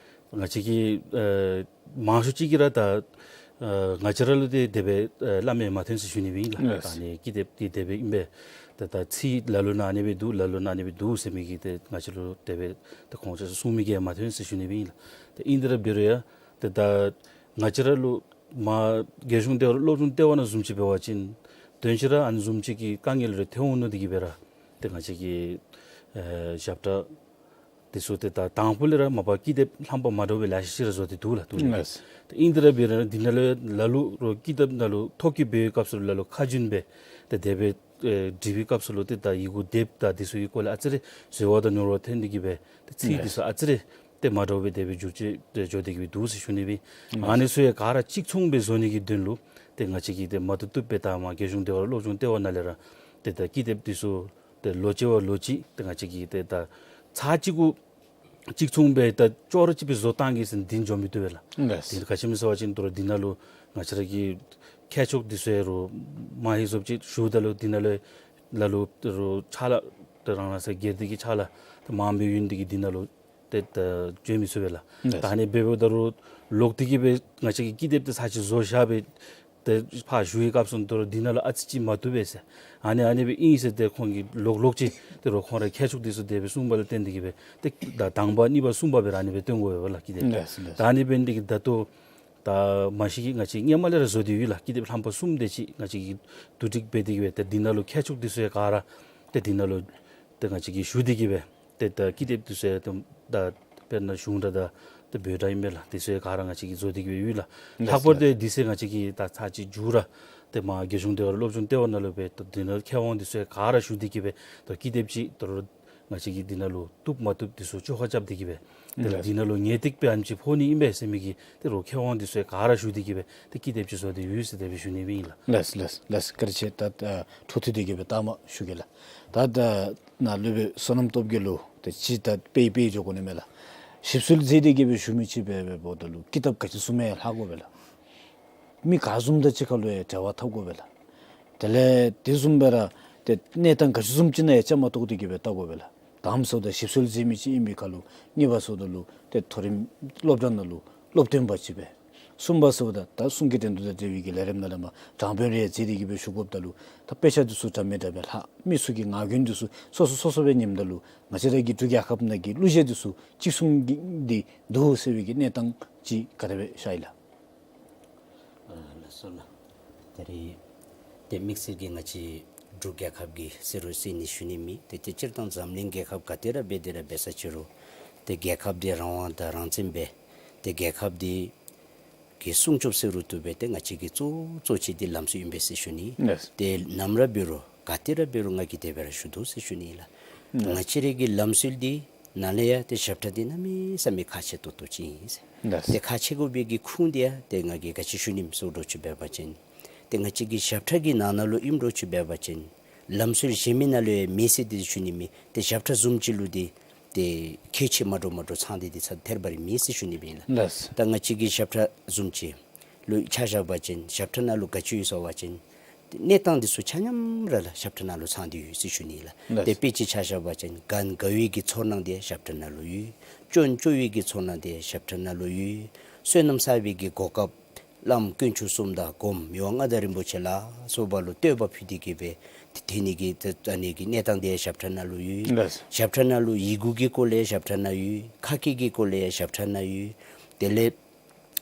ང་བཅས་ཀྱི་ཨ་མང་ཤོས་ཅིག་གིས་ར་ད་ཨ་ང་བཅས་ར་ལུ་ཏེ་དེ་སྦེ་ཨ་སླབ་མི་མ་ཐོན་ཟེར་ཞུ་ནི་སྦེ་ཨིན་ལགས། ལགས། ད་ཨ་ནི་ཀི་དེབ་འདི་དེ་སྦེ་ཨིན་པས། ད་ད་ཚིག་ལ་ལུ་ནང་ཨ་ནི་སྦེ་འདུག་ལ་ལུ་ནང་ཨ་ནི་སྦེ་འདུག་ཟེར་མི་གི་ཏེ་ང་བཅས་ལུ་དེ་སྦེ་ད་ཁོང་ཆ་ཁྱབ་གསུང་མི་གིས་མ་ཐོན་ཟེར་ཞུ་ནི་སྦེ་ཨིན་ལགས། ད་ཨིན་དེ་ར་འབད་རུང་ཡང་ཏེ་ད་ང་བཅས་ར་ལུ་མ་རྒྱལ་གཞུང་ལྟེ་བ་སློབ་སྦྱོང་ལྟེ་བ་ནང་བཟུམ་ཅིག་འབད་བ་ཅིན་དོན་ཅིག་ར་ཨ་ནི་བཟུམ་ཅིག་གི་དཀའ་ངལ་རེ་ཐོན་འོང་མནོ་སྟེ་གིས་སྦེ་ར་ཏེ་ང་བཅས་ཀྱི་ཨེ་ཞབས་ཁྲ་འདི་ཚུ་ཏེ་ད་དང་ཕུ་ལས་ར་མ་པ་ཀི་དེབ་རྣམ་པ་མ་འདྲཝ་སྦེ་ལེ་ཤ་ཅིག་ར་བཟོ་སྟེ་འདུག་ལགས། འདུག་ནི། ལགས། ཏེ་ཨིན་དེ་ར་འབད་རུང་འདི་ནང་ལུ་ལ་ལུ་རོགས་ཀི་དེབ་ནང་ལུ་ཐོ་བཀོད་འབད་བའི་སྐབས་སུ་ལ་ལུ་ཁ་རྒྱུན་སྦེ་ཏེ་དེ་སྦེ་ཨེ་འབྲི་བའི་སྐབས་སུ་ལུ་ཏེ་ད་ཡི་གུ་དེབ་དང་འདི་ཚུ་གི་སྐོར་ལས་ཨ་ཙི་རེ་འཛོལ་བ་དང་ཉོར་བ་ཐོན་ཏེ་གིས་སྦེ་ཏེ་ཚིག་འདི་ཚུ་ཨ་ཙི་རེ་ཏེ་མ་འདྲཝ་སྦེ་དེ་སྦེ་འགྱུར་བཅོས་ཏེ་འགྱོ་སྟེ་གིས་སྦེ་འདུག་ཟེར་ཞུ་ནི་སྦེ། ཨ་ནི་ཚུ་ཡང་ག་ར་གཅིག་མཚུངས་སྦེ་བཟོ་ནི་གི་དོན་ལུ་ཏེ་ང་བཅས་ཀྱིས་ཏེ་མ་བཏུབ་བཏུབ་སྦེ་ད་མ་རྒྱལ་གཞུང་ལྟེ་བ་སློབ་སྦྱོང་ལྟེ་བ་ནང་ལས་ར་ཏེ་ད་ཀི་དེབ་འདི་ཚུ་ཏེ་ལོ་གཅིག་བ་ལོ་གཅིག་ཏེ་ང་བཅས་ཀྱིས་ཏེ་ད་ཚར་གཅིག་གུ་གཅིག་མཚུངས་སྦེ་ད་ཅོག་ར་གཅིག་སྦེ་བཟོ་བཏང་གེ་ཟེར་འདི་འགྱོ་མི་བཏུབ་པས་ལགས། ལགས། ཏེ་ག་ཅི་སྨོ་ཟེར་བ་ཅིན་ད་རུང་འདི་ནང་ལུ་ང་བཅས་ར་གི་ཁྱད་ཆོས་འདི་ཚུ་ཡང་རུང་མ་ཧེ་བཟོཝ་ཅིག་ཞུཝ་ད་ལུ་འདི་ནང་ལུ་ལ་ལུ་ད་རུང་ཕྱག་ལཱ་ཏེ་རང་རང་སོ་སོ་སྒེར་སྡེ་གི་ཕྱག་ལཱ་ཏེ་མངམ་སྦེ་ཡོད་ནི་དེ་གིས་འདི་ནང་ལུ་ཏེ་ད་བྱོན་མི་ཚུགས་པས་ལགས། ལགས། ད་ཨ་ནི་འབདཝ་ད་རུང་ལོག་སྟེ་གིས་སྦེ་ང་བཅས་ཀྱིས་ཀི་དེབ་འདི་ཚར་གཅིག་བཟོ་བཞག་སྦེ་ཏེ་ཕར་ཞུ་བའི་སྐབས་སུ་ད་རུང་འདི་ནང་ལུ་ཨ་ཙི་ཅིག་མ་བཏུབ་པས་ཟེར། ཨ་ནི་ཨ་ནི་སྦེ་ཨིན་ཟེར་ཏེ་ཁོང་གིས་ལོག་ལོག་ཅིག་ད་རུང་ཁོང་རའི་ཁྱད་ཆོས་འདི་ཚུ་དེ་སྦེ་གསུངས་པ་ལུ་བརྟེན་ཏེ་གིས་སྦེ་ཏེ་ད་དང་པ་གཉིས་པ་གསུམ་པ་སྦེ་ར་ཨ་ནི་སྦེ་སྟོན་དགོ་པས་ལགས་ཀི་དེབ། ལགས་ལགས། ད་ཨ་ནི་འབད་ནི་དེ་གིས་ད་ལྟོ་ད་མ་གཞི་གི་ང་བཅས་སྔོན་མ་ལས་ར་བཟོ་སྟེ་ཡོད་ལགས། ཀི་དེབ་རྣམ་པ་གསུམ་དེ་ཅིག་ང་བཅས་ཀྱིས་བསྡུ་སྒྲིག་འབད་དེ་གིས་སྦེ་ཏེ་འདི་ནང་ལུ་ཁྱད་ཆོས་འདི་ཚུ་ཡང་ག་ར་ཏེ་འདི་ནང་ལུ་ཏེ་ང་བཅས་ཀྱིས་ཞུ་སྟེ་གིས་སྦེ་ཏེ་ད་ཀི་དེབ་འདི་ཚུ་ཡང་ཏེ་ད་དཔེར་ན་གཞུང་སྒྲ་དང་ཏེ་བོད་སྒྲ་ཨིན་པས་ལགས། འདི་ཚུ་ཡང་ག་ར་ང་བཅས་ཀྱིས་བཟོ་སྟེ་གིས་སྦེ་ཡོད་ལགས། ལགས་ལྷག་པར་ལགས། ཏེ་འདི་ཚུ་ང་བཅས་ཀྱིས་ད་ཚར་གཅིག་མཇུག་ར་ཏེ་མ་རྒྱལ་གཞུང་ལྟེ་བ་སློབ་སྦྱོང་ལྟེ་བ་ནང་ལུ་སྦེ་ད་འདི་ནང་མཁས་དབང་འདི་ཚུ་ཡང་ག་ར་ཞུ་སྟེ་གིས་སྦེ་ད་ཀི་དེབ་ཅིག་ད་རུང་ང་བཅས་ཀྱིས་འདི་ནང་ལུ་བཏུབ་མ་བཏུབ་འདི་ཚུ་བཅོ་ཁ་རྐྱབ་སྟེ་གིས་སྦེ་ཏེ་ལགས། འདི་ནང་ལུ་ངེས་ཏིག་སྦེ་ཨ་ནེམ་ཅིག་ཕོག་ནི་ཨིན་པས་ཟེར་མི་གི་ད་རུང་མཁས་དབང་འདི་ཚུ་ཡང་ག་ར་ཞུ་སྟེ་གིས་སྦེ་ཏེ་ཀི་དེབ་ཅིག་བཟོ་སྟེ་ཡོད་ཟེར་དེ་སྦེ་ཞུ་ནི་སྦེ་ཨིན་ལགས། ལགས་ལགས་ལགས། བཀའ་དྲིན་ཆེ། ད་ཨ་འཕྲོ་མཐུད་དེ་གིས་སྦེ་ལྟ་མ་ཞུ་གེ་ལགས། ད་ད་ནཱ་སློབ་དཔོན་བསོད་ནམས་སྟོབས་རྒྱས་ལུ་ཏེ་ཅིག་ད་དཔེ་དཔེ་འགྱོ་དགོ་ནི་མས་ལགས། ཞིབ་འཚོལ་མཛད་དེ་གིས་སྦེ་ཞུ་མི་ཅིག་འབད་འབདཝ་ད་ལུ་ཀི་དེབ་ག་ཅི་བཟུམ་སྦེ་ལྷག་དགོ་པས་ལགས། མི་ག་བཟུམ་དང་གཅིག་ཁར་ལུ་ཡང་འབྲེལ་བ་འཐབ་དགོ་པས་ལགས། དེ་ལས་དེ་བཟུམ་སྦེ་ར་ཏེ་གནས་སྟངས་ག་ཅི་བཟུམ་ཅིག་ནང་ཡང་བཅའ་མར་གཏོགས་ཏེ་གིས་སྦེ་བལྟ་དགོ་པས་ལགས། དང་པ་ཟེརཝ་ད་ཞིབ་འཚོལ་མཛད་མི་ཅིག་ཨིན་པའི་ཁར་ལུ་གཉིས་པ་ཟེརཝ་ད་ལུ་ཏེ་མཐོ་རིམ་སློབ་གྲྭ་ནང་ལུ་སློབ་སྟོན་པ་ཅིག་སྦེ། གསུམ་པ་ཟེརཝ་ད་ད་གསུང་གི་འགྲན་བསྡུར་དང་འབྲེལ་བའི་གི་ལས་རིམ་ནང་ལས་མར་དྲང་དཔོན་རེ་མཛད་དེ་གིས་སྦེ་ཞུ་དགོཔ་ད་ལུ་ད་དཔེ་ཆ་འདི་ཚུ་འདྲ་མིན་འདྲ་མིན་ལྷག། མི་ཚུ་གི་ངག་རྒྱུན་འདི་ཚུ་སོ་སོ་སོ་སོ་སྦེ་ཉནམ་ད་ལུ་ང་བཅས་ར་གི་འབྲུག་རྒྱལ་ཁབ་ནང་གི་གླུ་གཞས་འདི་ཚུ་གཅིག་མཚུངས་ཀྱི་འདི་འདུག་ཟེར་བའི་གི་གནས་སྟངས་ཅིག་ག་དེ་སྦེ་ཤར་ཡི་ལགས། ཨ་ལགས་སོ་ལགས། ད་རིས་ཏེ་དམིགས་བསལ་གྱིས་ང་བཅས་འབྲུག་རྒྱལ་ཁབ་ཀྱི་ཟེར་རུང་ཟེར་ནི་ཞུ་ནི་མེད། ཏེ་ཏེ་སྤྱིར་བཏང་འཛམ་གླིང་རྒྱལ་ཁབ་ག་ཏེ་ར་འབད་དེ་ར་འབད་ས་ཅི་རུང་ཏེ་རྒྱལ་ཁབ་འདི་རང་དབང་དང་རང་བཙན་སྦེ་ཏེ་རྒྱལ་ཁབ་འདི་གི་སྲུང་སྐྱོབ་ཟེར་རུང་བཏུབ་པས། ཏེ་ང་བཅས་ཀྱི་གཙོ་གཙོ་ཆེ་འདི་ལམ་སྲོལ་ཨིན་པས་ཟེར་ཞུ་ནི། ལགས། ཏེ་ནམ་ར་འབད་རུང་ག་ཏེ་ར་འབད་རུང་ང་གིས་དེ་སྦེ་ར་ཞུ་དོ་ཟེར་ཞུ་ནི་ལགས། ལགས། ང་བཅས་རའི་གི་ལམ་སྲོལ་འདི་ནང་ལས་ཡང་ཏེ་ཞབས་ཁྲ་འདི་གནམ་མེད་ས་མེད་ཁག་ཆེ་ཏོག་ཏོ་ཅིག་ཨིན་ཟེར། ལགས། ཏེ་ཁག་ཆེ་དགོ་པའི་གི་ཁུངས་འདི་ཡང་ཏེ་ང་གིས་ག་ཅི་ཞུ་ནི་སྨོ་ཟེར་འགྱོ་ཅི་འབད་བ་ཅིན་ཏེ་ང་བཅས་ཀྱི་ཞབས་ཁྲ་གི་ནང་ན་ལུ་ཨིནམ་འགྱོ་ཅི་འབད་བ་ཅིན་ལམ་སྲོལ་གཞན་མི་ནང་ལུ་ཡང་མེད་ཟེར་འདི་ཞུ་ནི་མེད། ཏེ་ཞབས་ཁྲ་བཟུམ་ཅིག་ལུ་འདི་ཏེ་ཁྱད་ཆོས་མ་འདྲཝ་མ་འདྲཝ་ཚང་སྟེ་འདི་ཚར་ཐེར་བ་རེ་མེད་ཟེར་ཞུ་ནི་སྦེ་ཨིན་ལགས། ལགས། ད་ང་བཅས་ཀྱི་ཞབས་ཁྲ་བཟུམ་ཅིག་ལུ་ཆ་བཞག་པ་ཅིན་ཞབས་ཁྲ་ནང་ལུ་ག་ཅི་ཡོད་ཟེར་བ་ཅིན་ཏེ་གནས་སྟངས་འདི་ཚུ་ཆ་མཉམ་ར་ལགས་ཞབས་ཁྲ་ནང་ལུ་ཚང་སྟེ་ཡོད་ཟེར་ཞུ་ནི་ལགས། ལགས། ཏེ་དཔེ་ཅིག་ཆ་བཞག་པ་ཅིན་ག་ན་ག་བའི་གི་ཚོར་སྣང་འདི་ཞབས་ཁྲ་ནང་ལུ་ཡོད། སྐྱོན་བརྗོད་པའི་གི་ཚོར་སྣང་འདི་ཞབས་ཁྲ་ནང་ལུ་ཡོད། བསོད་ནམས་བསགས་པའི་གི་གོ་སྐབས་བླམ་དཀོན་མཆོག་གསུམ་དང་སྒོམ་མི་དབང་མངའ་བདག་རིན་པོ་ཆེ་ལ་སོགས་པ་ལུ་བསྟོད་པ་ཕུལ་ཏེ་གིས་སྦེ་ཏེ་ཐོན་ནི་གི་ཏེ་ཨ་ནི་གི་གནས་སྟངས་འདི་ཞབས་ཁྲ་ནང་ལུ་ཡོད། ལགས། ཞབས་ཁྲ་ནང་ལུ་ཡི་གུ་གི་སྐོར་ལས་ཞབས་ཁྲ་ནང་ཡོད། ཁ་སྐད་ཀྱི་སྐོར་ལས་ཞབས་ཁྲ་ནང་ཡོད། དེ་ལས་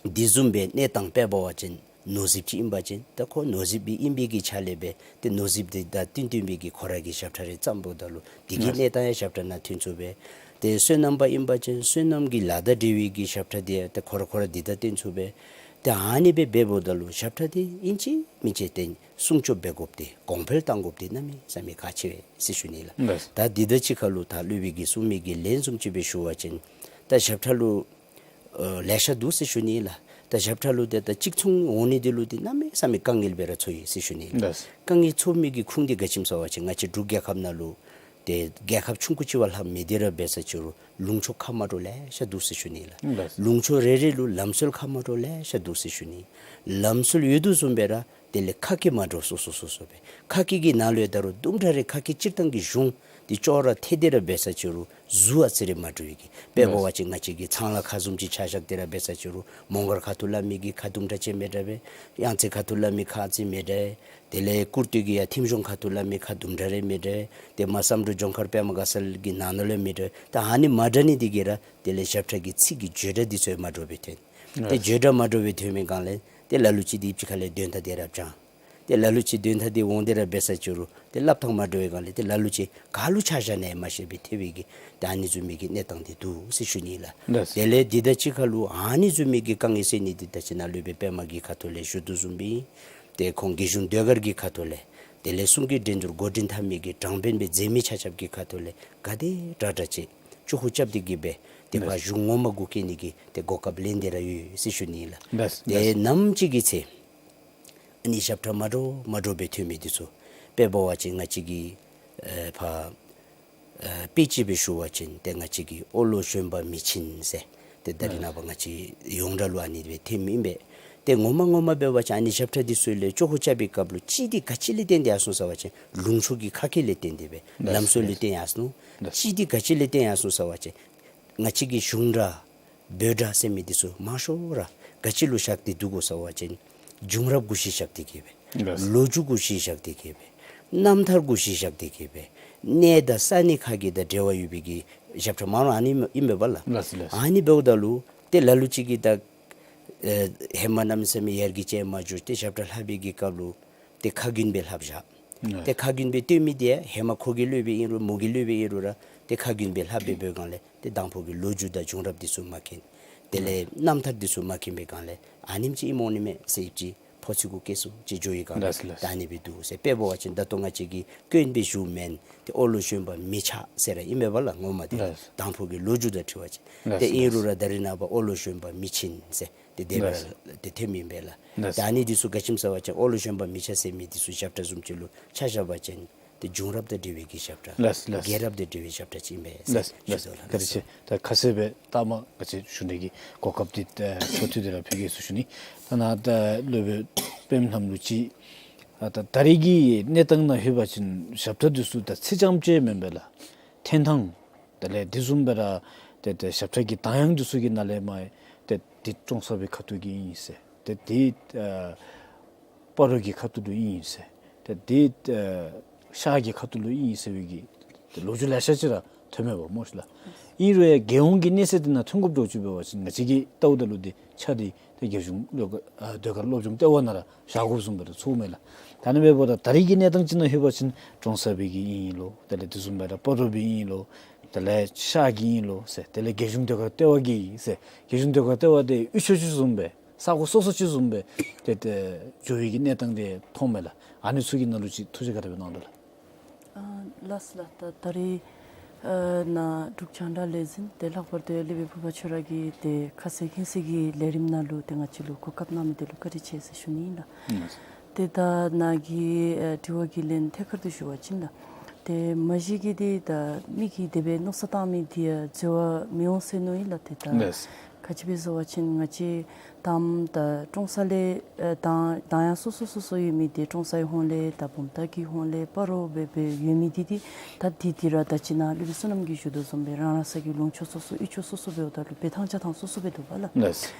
འདི་བཟུམ་སྦེ་གནས་སྟངས་དཔེ་འབད་བ་ཅིན་ནོར་རྫིཔ་ཅིག་ཨིན་པ་ཅིན་ད་ཁོ་ནོར་རྫིཔ་སྦེ་ཨིན་པའི་གི་ཆ་ལས་སྦེ་ཏེ་ནོར་རྫིཔ་འདི་དང་བསྟུན་བསྟུན་པའི་གི་ཁོ་ར་གི་ཞབས་ཁྲ་རེ་བརྩམ་འབདཝ་ད་ལུ་འདི་གི་ལགས། གནས་སྟངས་ཡང་ཞབས་ཁྲ་ནང་ཐོན་ཚུགས་པས། ཏེ་བསོད་ནམས་པ་ཨིན་པ་ཅིན་བསོད་ནམས་ཀྱི་ལཱ་དང་འབྲེལ་བའི་གི་ཞབས་ཁྲ་འདི་ཡང་ཏེ་ཁོ་ར་ཁོ་ར་འདི་དང་བསྟུན་ཚུགས་པས། ཏེ་ཨ་ནི་སྦེ་འབདཝ་ད་ལུ་ཞབས་ཁྲ་འདི་ཨིན་ཅི་མིན་ཅི་ཏེ་སྲུང་སྐྱོབ་འབད་དགོཔ་འདི་གོང་འཕེལ་གཏང་དགོཔ་འདི་གནམ་མེད་ས་མེད་ཁག་ཆེ་བས་ཟེར་ཞུ་ནི་ལགས། ལགས། ད་འདི་དང་གཅིག་ཁར་ལུ་ད་སློབ་དཔོན་གྱིས་གསུང་མི་གི་ལན་བཟུམ་ཅིག་སྦེ་ཞུ་བ་ཅིན་ད་ཞབས་ཁྲ་ལུ་ཨ་ལེ་ཤ་འདུག་ཟེར་ཞུ་ནི་ལགས། ད་ཞབས་ཁྲ་ལུ་ཏེ་ད་གཅིག་མཚུངས་འོང་ནི་འདི་ལུ་ཏེ་གནམ་མེད་ས་མེད་དཀའ་ངལ་སྦེ་ར་ཚོར་ཡི་ཟེར་ཞུ་ནི་ལགས། ལགས། དཀའ་ངལ་ཚོར་མི་གི་ཁུངས་འདི་ག་ཅི་སྨོ་ཟེར་བ་ཅིན་ང་བཅས་འབྲུག་རྒྱལ་ཁབ་ནང་ལུ་ཏེ་རྒྱལ་ཁབ་ཆུང་ཀུ་ཅིག་བ་ལྷག་མི་འདི་ར་འབད་ས་ཅི་རུང་ལུང་ཕྱོགས་ཁ་མ་འདྲཝ་ལེ་ཤ་འདུག་ཟེར་ཞུ་ནི་ལགས། ལགས། ལུང་ཕྱོགས་རེ་རེ་ལུ་ལམ་སྲོལ་ཁ་མ་འདྲཝ་ལེ་ཤ་འདུག་ཟེར་ཞུ་ནི། ལམ་སྲོལ་ཡོད་དོ་བཟུམ་སྦེ་ར་ དེ་ལས་ཁ་སྐད་མ་འདྲཝ་སོ་སོ་སོ་སོ་སྦེ། ཁ་སྐད་ཀྱི་ནང་ལུ་ཡང་ད་རུང་དུམ་གྲ་རེ་ཁ་སྐད་སྤྱིར་བཏང་གི་གཞུང་འདི་ཅོག་ར་འཐད་དེ་ར་འབད་ས་ཅིག་རུང་གཟུགས་ཨ་ཙི་རེ་མ་འདྲཝ་གི། དཔེ་འབད་བ་ཅིན་ང་བཅས་ཀྱི་ཚང་ལྷ་ཁ་བཟུམ་ཅིག་ཆ་བཞག་སྟེ་ར་འབད་ས་ཅིག་རུང་མོང་སྒར་ཁ་ཐུག་སླབ་མི་གི་ཁ་དུམ་གྲ་ཅིག་མི་འདྲ་བས། གཡང་རྩེ་ཁ་ཐུག་སླབ་མི་ཁ་ཨ་ཙི་མི་འདྲ། དེ་ལས་ཀུར་སྟོད་ཀྱི་ཡར་ཐེམ་གཞོང་ཁ་ཐུག་སླབ་མི་ཁ་དུམ་གྲ་རེ་མི་འདྲ། དེ་མར་བསམ་གྲུབ་ལྗོངས་མཁར་པདྨ་དགའ་ཚལ་གྱི་ནང་ན་ལུ་ཡང་མི་འདྲ། ད་ཨ་ནི་མ་འདྲ་ནི་འདི་གིས་ར་དེ་ལས་ཞབས་ཁྲ་གི་ཚིག་གི་བརྗོད་སྒྲ་འདི་ཚུ་ཡང་མ་འདྲཝ་སྦེ་ཐོན། ཏེ་བརྗོད་སྒྲ་མ་འདྲཝ་སྦེ་ཐོན་མི་སྒང་ལས་ཏེ་ལ་ལུ་ཅིག་འདི་ཅིག་ཁ་ལས་དོན་དག་འདི་ར་བྱང་། ཏེ་ལ་ལུ་ཅིག་དོན་དག་འདི་འོང་སྟེ་ར་འབད་ས་ཅིག་རུང་ཏེ་སླབ་ཐངས་མ་འདྲཝ་སྦེ་སྒང་ལས་ཏེ་ལ་ལུ་ཅིག་ག་ལུ་ཆ་བཞག་ནི་ཡང་མ་ཤེས་པའི་ཐལ་བའི་གི་ཏེ་ཨ་ནི་བཟུམ་མའི་གི་གནས་སྟངས་འདི་འདུག་ཟེར་ཞུ་ནི་ལགས། དེ་ལས་འདི་དང་གཅིག་ཁར་ལུ་ཨ་ནི་བཟུམ་མའི་གི་དཀའ་ངལ་སེལ་ནི་འདི་ད་ཅི་ནཱ་སློབ་དཔོན་པདྨ་གི་ཁ་ཐུག་ལས་ཞུ་དོ་བཟུམ་སྦེ་ཏེ་ཁོང་རྒྱལ་གཞུང་ཟློས་གར་གྱི་ཁ་ཐུག་ལས་དེ་ལས་གསུང་གི་འགྲན་བསྡུར་འགོ་འདྲེན་འཐབ་མི་གི་དྲང་དཔོན་སྦེ་མཛད་མི་ཆ་ཁྱབ་ཀྱི་ཁ་ཐུག་ལས་ག་དེ་དྲག་དྲག་ཅིག་ཅོག་ཁུ་རྐྱབ་སྟེ་གི་སྦེ་ཏེ་ཕར་གཞུང་ངོ་མ་གུ་བཀལ་ནི་གི་ཏེ་གོ་སྐབས་ལེན་ཏེ་ར་ཡོད་ཟེར་ཞུ་ནི་ལགས། ཏེ་ནམ་ཅིག་གི་ཚེ་ཨ་ནི་ཞབས་ཁྲ་མ་འདྲཝ་མ་འདྲཝ་སྦེ་ཐོན་མི་འདི་ཚུ་དཔེ་འབད་བ་ཅིན་ང་བཅས་ཀྱི་ཨེ་ཕར་ཨེ་དཔེ་ཅིག་སྦེ་ཞུ་བ་ཅིན་ཏེ་ང་བཅས་ཀྱི་ཨོ་ལོ་བཞོན་པ་མི་ཆེན་ཟེར་ཏེ་ད་རེས་ནངས་པ་ང་བཅས་ཡོངས་གྲགས་ལུ་ཨ་ནི་སྦེ་ཐོནམ་ཨིན་པས། ཏེ་ངོ་མ་ངོ་མ་འབད་བ་ཅིན་ཨ་ནི་ཞབས་ཁྲ་འདི་ཚུ་ལས་ཅོག་ཁུ་རྐྱབ་པའི་སྐབས་ལུ་གཅིག་འདི་ག་ཅི་ལས་བརྟེན་ཏེ་ཡར་སོང་ཟེར་བ་ཅིན་ལུང་ཕྱོགས་ཀྱི་ཁ་སྐད་ལས་བརྟེན་ཏེ་སྦེ་ལམ་སྲོལ་ལས་བརྟེན་ཡར་སོང་། གཅིག་འདི་ག་ཅི་ལས་བརྟེན་ཡར་སོང་ཟེར་བ་ཅིན་ང་བཅས་ཀྱི་གཞུང་སྒྲ་འབོད་སྒྲ་ཟེར་མི་འདི་ཚུ་མང་ཤོས་ར་ག་ཅི་ལུ་བཞག་སྟེ་འདུག་གོ་ཟེར་བ་ཅིན་བྱུང་རབས་གུ་གཞི་བཞག་སྟེ་གི་སྦེ། ལོ་རྒྱུས་གུ་གཞི་བཞག་སྟེ་གི་སྦེ། རྣམ་ཐར་གུ་གཞི་བཞག་སྟེ་གི་སྦེ། གནས་དང་ས་གནས་ཁ་གི་དང་འབྲེལ་བ་ཡོད་པའི་གི་ཞབས་ཁྲ་མང་རུང་ཨ་ནི་ཨིན་པས་ལགས། ཨ་ནི་འབདཝ་ད་ལུ་ཏེ་ལ་ལུ་ཅིག་གིས་ད་ཨེ་ཧེ་མ་གནམ་མེད་ས་མེད་ཡར་རྒྱས་ཅིག་མ་འགྱོ་སྟེ་ཞབས་ཁྲ་ལྷག་པའི་གི་སྐབས་ལུ་ཏེ་ཁ་རྒྱུན་སྦེ་ལྷགཔ་བཞག། ཏེ་ཁ་རྒྱུན་སྦེ་སྟོན་མི་འདི་ཧེ་མ་ཁོ་གི་སློབ་དཔོན་ཨིན་རུང་མོ་གི་སློབ་དཔོན་ཨིན་རུང་ར་ཏེ་ཁ་རྒྱུན་སྦེ་ལྷགཔ་སྦེ་འབད་བའི་སྒང་ལས་ཏེ་དང་ཕུ་གི་ལོ་རྒྱུས་དང་བྱུང་རབས་འདི་ཚུ་མ་མཁྱེན། དེ་ལས་རྣམ་ཐར་འདི་ཚུ་མ་མཁྱེན་པའི་སྒང་ལས་ཨ་ནེམ་ཅིག་ཨིནམ་འོང་ནི་མས་ཟེར་ཨིན་ཅི་ཕོ་ཚོད་གུ་སྐྱེལ་སོང་ཅིག་འགྱོ་བའི་སྒང་ལས་ད་ཨ་ནི་སྦེ་འདུག་ཟེར། དཔེ་འབད་བ་ཅིན་ད་ལྟོ་ང་བཅས་ཀྱིས་སྐྱོན་སྦེ་ཞུཝ་མེན། ཏེ་ཨོ་ལོ་བཞོན་པ་མི་ཆག་ཟེར་ར་ཨིན་པས་ལགས་ངོ་མ་འདི། དང་ཕུ་གི་ལོ་རྒྱུས་དང་འཁྲིལ་བ་ཅིན། ཏེ་ཨིན་རུང་ར་ད་རེས་ནངས་པ་ཨོ་ལོ་བཞོན་པ་མི་ཆེན་ཟེར་ཏེ་དེ་སྦེ་ར་ཏེ་ཐོནམ་ཨིན་པས་ལགས། ད་ཨ་ནི་འདི་ཚུ་ག་ཅི་སྨོ་ཟེར་བ་ཅིན་ཨོ་ལོ་བཞོན་པ་མི་ཆག་ཟེར་མི་འདི་ཚུ་ཞབས་ཁྲ་བཟུམ་ཅིག་ལུ་ཆ་བཞག་པ་ཅིན་ཏེ་བྱུང་རབས་དང་འབྲེལ་བའི་གི་ཞབས་ཁྲ། རྒྱལ་རབས་དང་འབྲེལ་བའི་ཞབས་ཁྲ་ཅིག་ཨིན་པས་ཟེར་ཞུ་དོ་ལགས། བཀའ་དྲིན་ཆེ། ད་ཁ་གསལ་སྦེ་ལྟ་མ་ག་ཅི་ཞུ་ནི་གི་གོ་སྐབས་འདི་ཨེ་ཆོག་ཐུགས་དེ་ར་ཕུལ་གེ་ཟེར་ཞུ་ནི། ད་ནཱ་ད་སློབ་དཔོན་པདྨ་ལྷམོ་ལུ་ཅིག་ཨ་ད་ད་རེས་ཀྱི་གནས་སྟངས་ནང་ལྷོད་པ་ཅིན་ཞབས་ཁྲ་འདི་ཚུ་ད་ཚིག་རྐྱངམ་ཅིག་མེན་པས་ལགས། འཐེན་ཐངས་དེ་ལས་དེ་བཟུམ་སྦེ་ར་ཏེ་ཏེ་ཞབས་ཁྲ་གི་གདངས་དབྱངས་འདི་ཚུ་གི་ནང་ལས་མར་ཏེ་འདི་ཀྲོང་གསར་པའི་ཁ་ཐུག་གི་ཨིན་ཟེར། ཏེ་འདི་ཨ་སྤ་རོ་གི་ཁ་ཐུག་ལུ་ཨིན་ཟེར། ཏེ་འདི་ཨ་ཤར་གྱི་ཁ་ཐུག་ལུ་ཨིན་ཟེར་བའི་གི་ཏེ་ལོ་རྒྱུས་ལེ་ཤ་ཅིག་ར་ཐོནམ་མས་པ་སྨོ་ཤི་ལགས། ཨིན་རུང་ཡང་རྒྱལ་ཡོངས་ཀྱི་གནས་ཚད་འདི་ནང་ཐོན་དགོཔ་འདྲཝ་ཅིག་འབད་བ་ཅིན་ང་བཅས་ཀྱིས་བལྟཝ་ད་ལུ་འདི་ཆ་འདི་ཏེ་རྒྱལ་གཞུང་ཟློས་གར་ཨ་ཟློས་གར་སློབ་སྦྱོང་ལྟེ་བ་ནང་ར་བཞག་དགོཔ་བཟུམ་སྦེ་ར་ཚོརཝ་མས་ལགས། ད་ཨ་ནི་འབདཝ་ད་ད་རེས་ཀྱི་གནས་སྟངས་ཅིག་ནང་ལྷོད་པ་ཅིན་ཀྲོང་གསར་པའི་གི་ཨིན་ལོ། དེ་ལས་དེ་བཟུམ་སྦེ་ར་སྤ་རོ་པའི་ཨིན་ལོ། དེ་ལས་ཤར་གྱི་ཨིན་ལོ་ཟེར། དེ་ལས་རྒྱལ་གཞུང་ཟློས་གར་ལྟེ་བ་གི་ཨིན་ཟེར། རྒྱལ་གཞུང་ཟློས་གར་ལྟེ་བ་འདི་དབུས་ཕྱོགས་ཅིག་བཟུམ་སྦེ་ས་གོ་སོ་སོ་ཅིག་བཟུམ་སྦེ་ཏེ་ཏེ་འགྱོ་བའི་གི་གནས་སྟངས་འདི་མཐོངམ་མས་ལགས། ཨ་ནི་ཚུ་གི་ནང་ལུ་ཅིག་ཐུགས་བཞེད་ག་དེ་སྦེ་གནང་དོ་ལགས། ཨ་ལགས་སོ་ལགས། ད་ད་རེས་ཨ་ནཱ་འབྲུག་རྒྱང་བསྒྲགས་ལས་འཛིན་ཏེ་ལྷག་པར་དུ་སློབ་དཔོན་ཕུར་པ་ཁྱོད་ར་གིས་ཏེ་ཁ་གསལ་མཁྱེན་གསལ་གྱི་ལས་རིམ་ནང་ལུ་ཏེ་ང་བཅས་ལུ་གོ་སྐབས་གནང་མི་འདི་ལུ་བཀའ་དྲིན་ཆེ་ཟེར་ཞུ་ནི་ཨིན་ལགས། ཏེ་ད་ནཱ་གི་ཨ་དྲི་བ་གི་ལན་ཐད་ཀར་དུ་ཞུ་བ་ཅིན་ལགས། ཏེ་མ་གཞི་གིས་འདི་ད་མི་གིས་དེ་སྦེ་མནོ་བསམ་བཏང་མི་འདི་ཡང་འཛོལ་བ་མི་འོང་ཟེར་མནོ་ཡི་ལགས། ཏེ་ད་ག་ཅི་སྦེ་ཟེར་བ་ཅིན་ང་བཅས་དང་པ་ད་ཀྲོང་གསར་ལས་ཨ་དང་དང་ཡང་སོ་སོ་སོ་སོ་ཡོད་མི་འདི་ཀྲོང་གསར་གྱི་ཧོངས་ལས་ད་བུམ་ཐང་གི་ཧོངས་ལས་སྤ་རོ་སྦེ་སྦེ་ཡོད་མི་འདི་འདི་ད་འདི་འདི་ར་ད་ཅི་ནཱ་སློབ་དཔོན་བསོད་ནམས་ཀྱིས་ཞུ་དོ་བཟུམ་སྦེ་རང་རང་ས་གི་ལུང་ཕྱོགས་སོ་སོ་དབུས་ཕྱོགས་སོ་སོ་འབདཝ་ད་ལུ་འབད་ཐངས་བྱ་ཐངས་སོ་སོ་སྦེ་འདུག་པ་ལགས།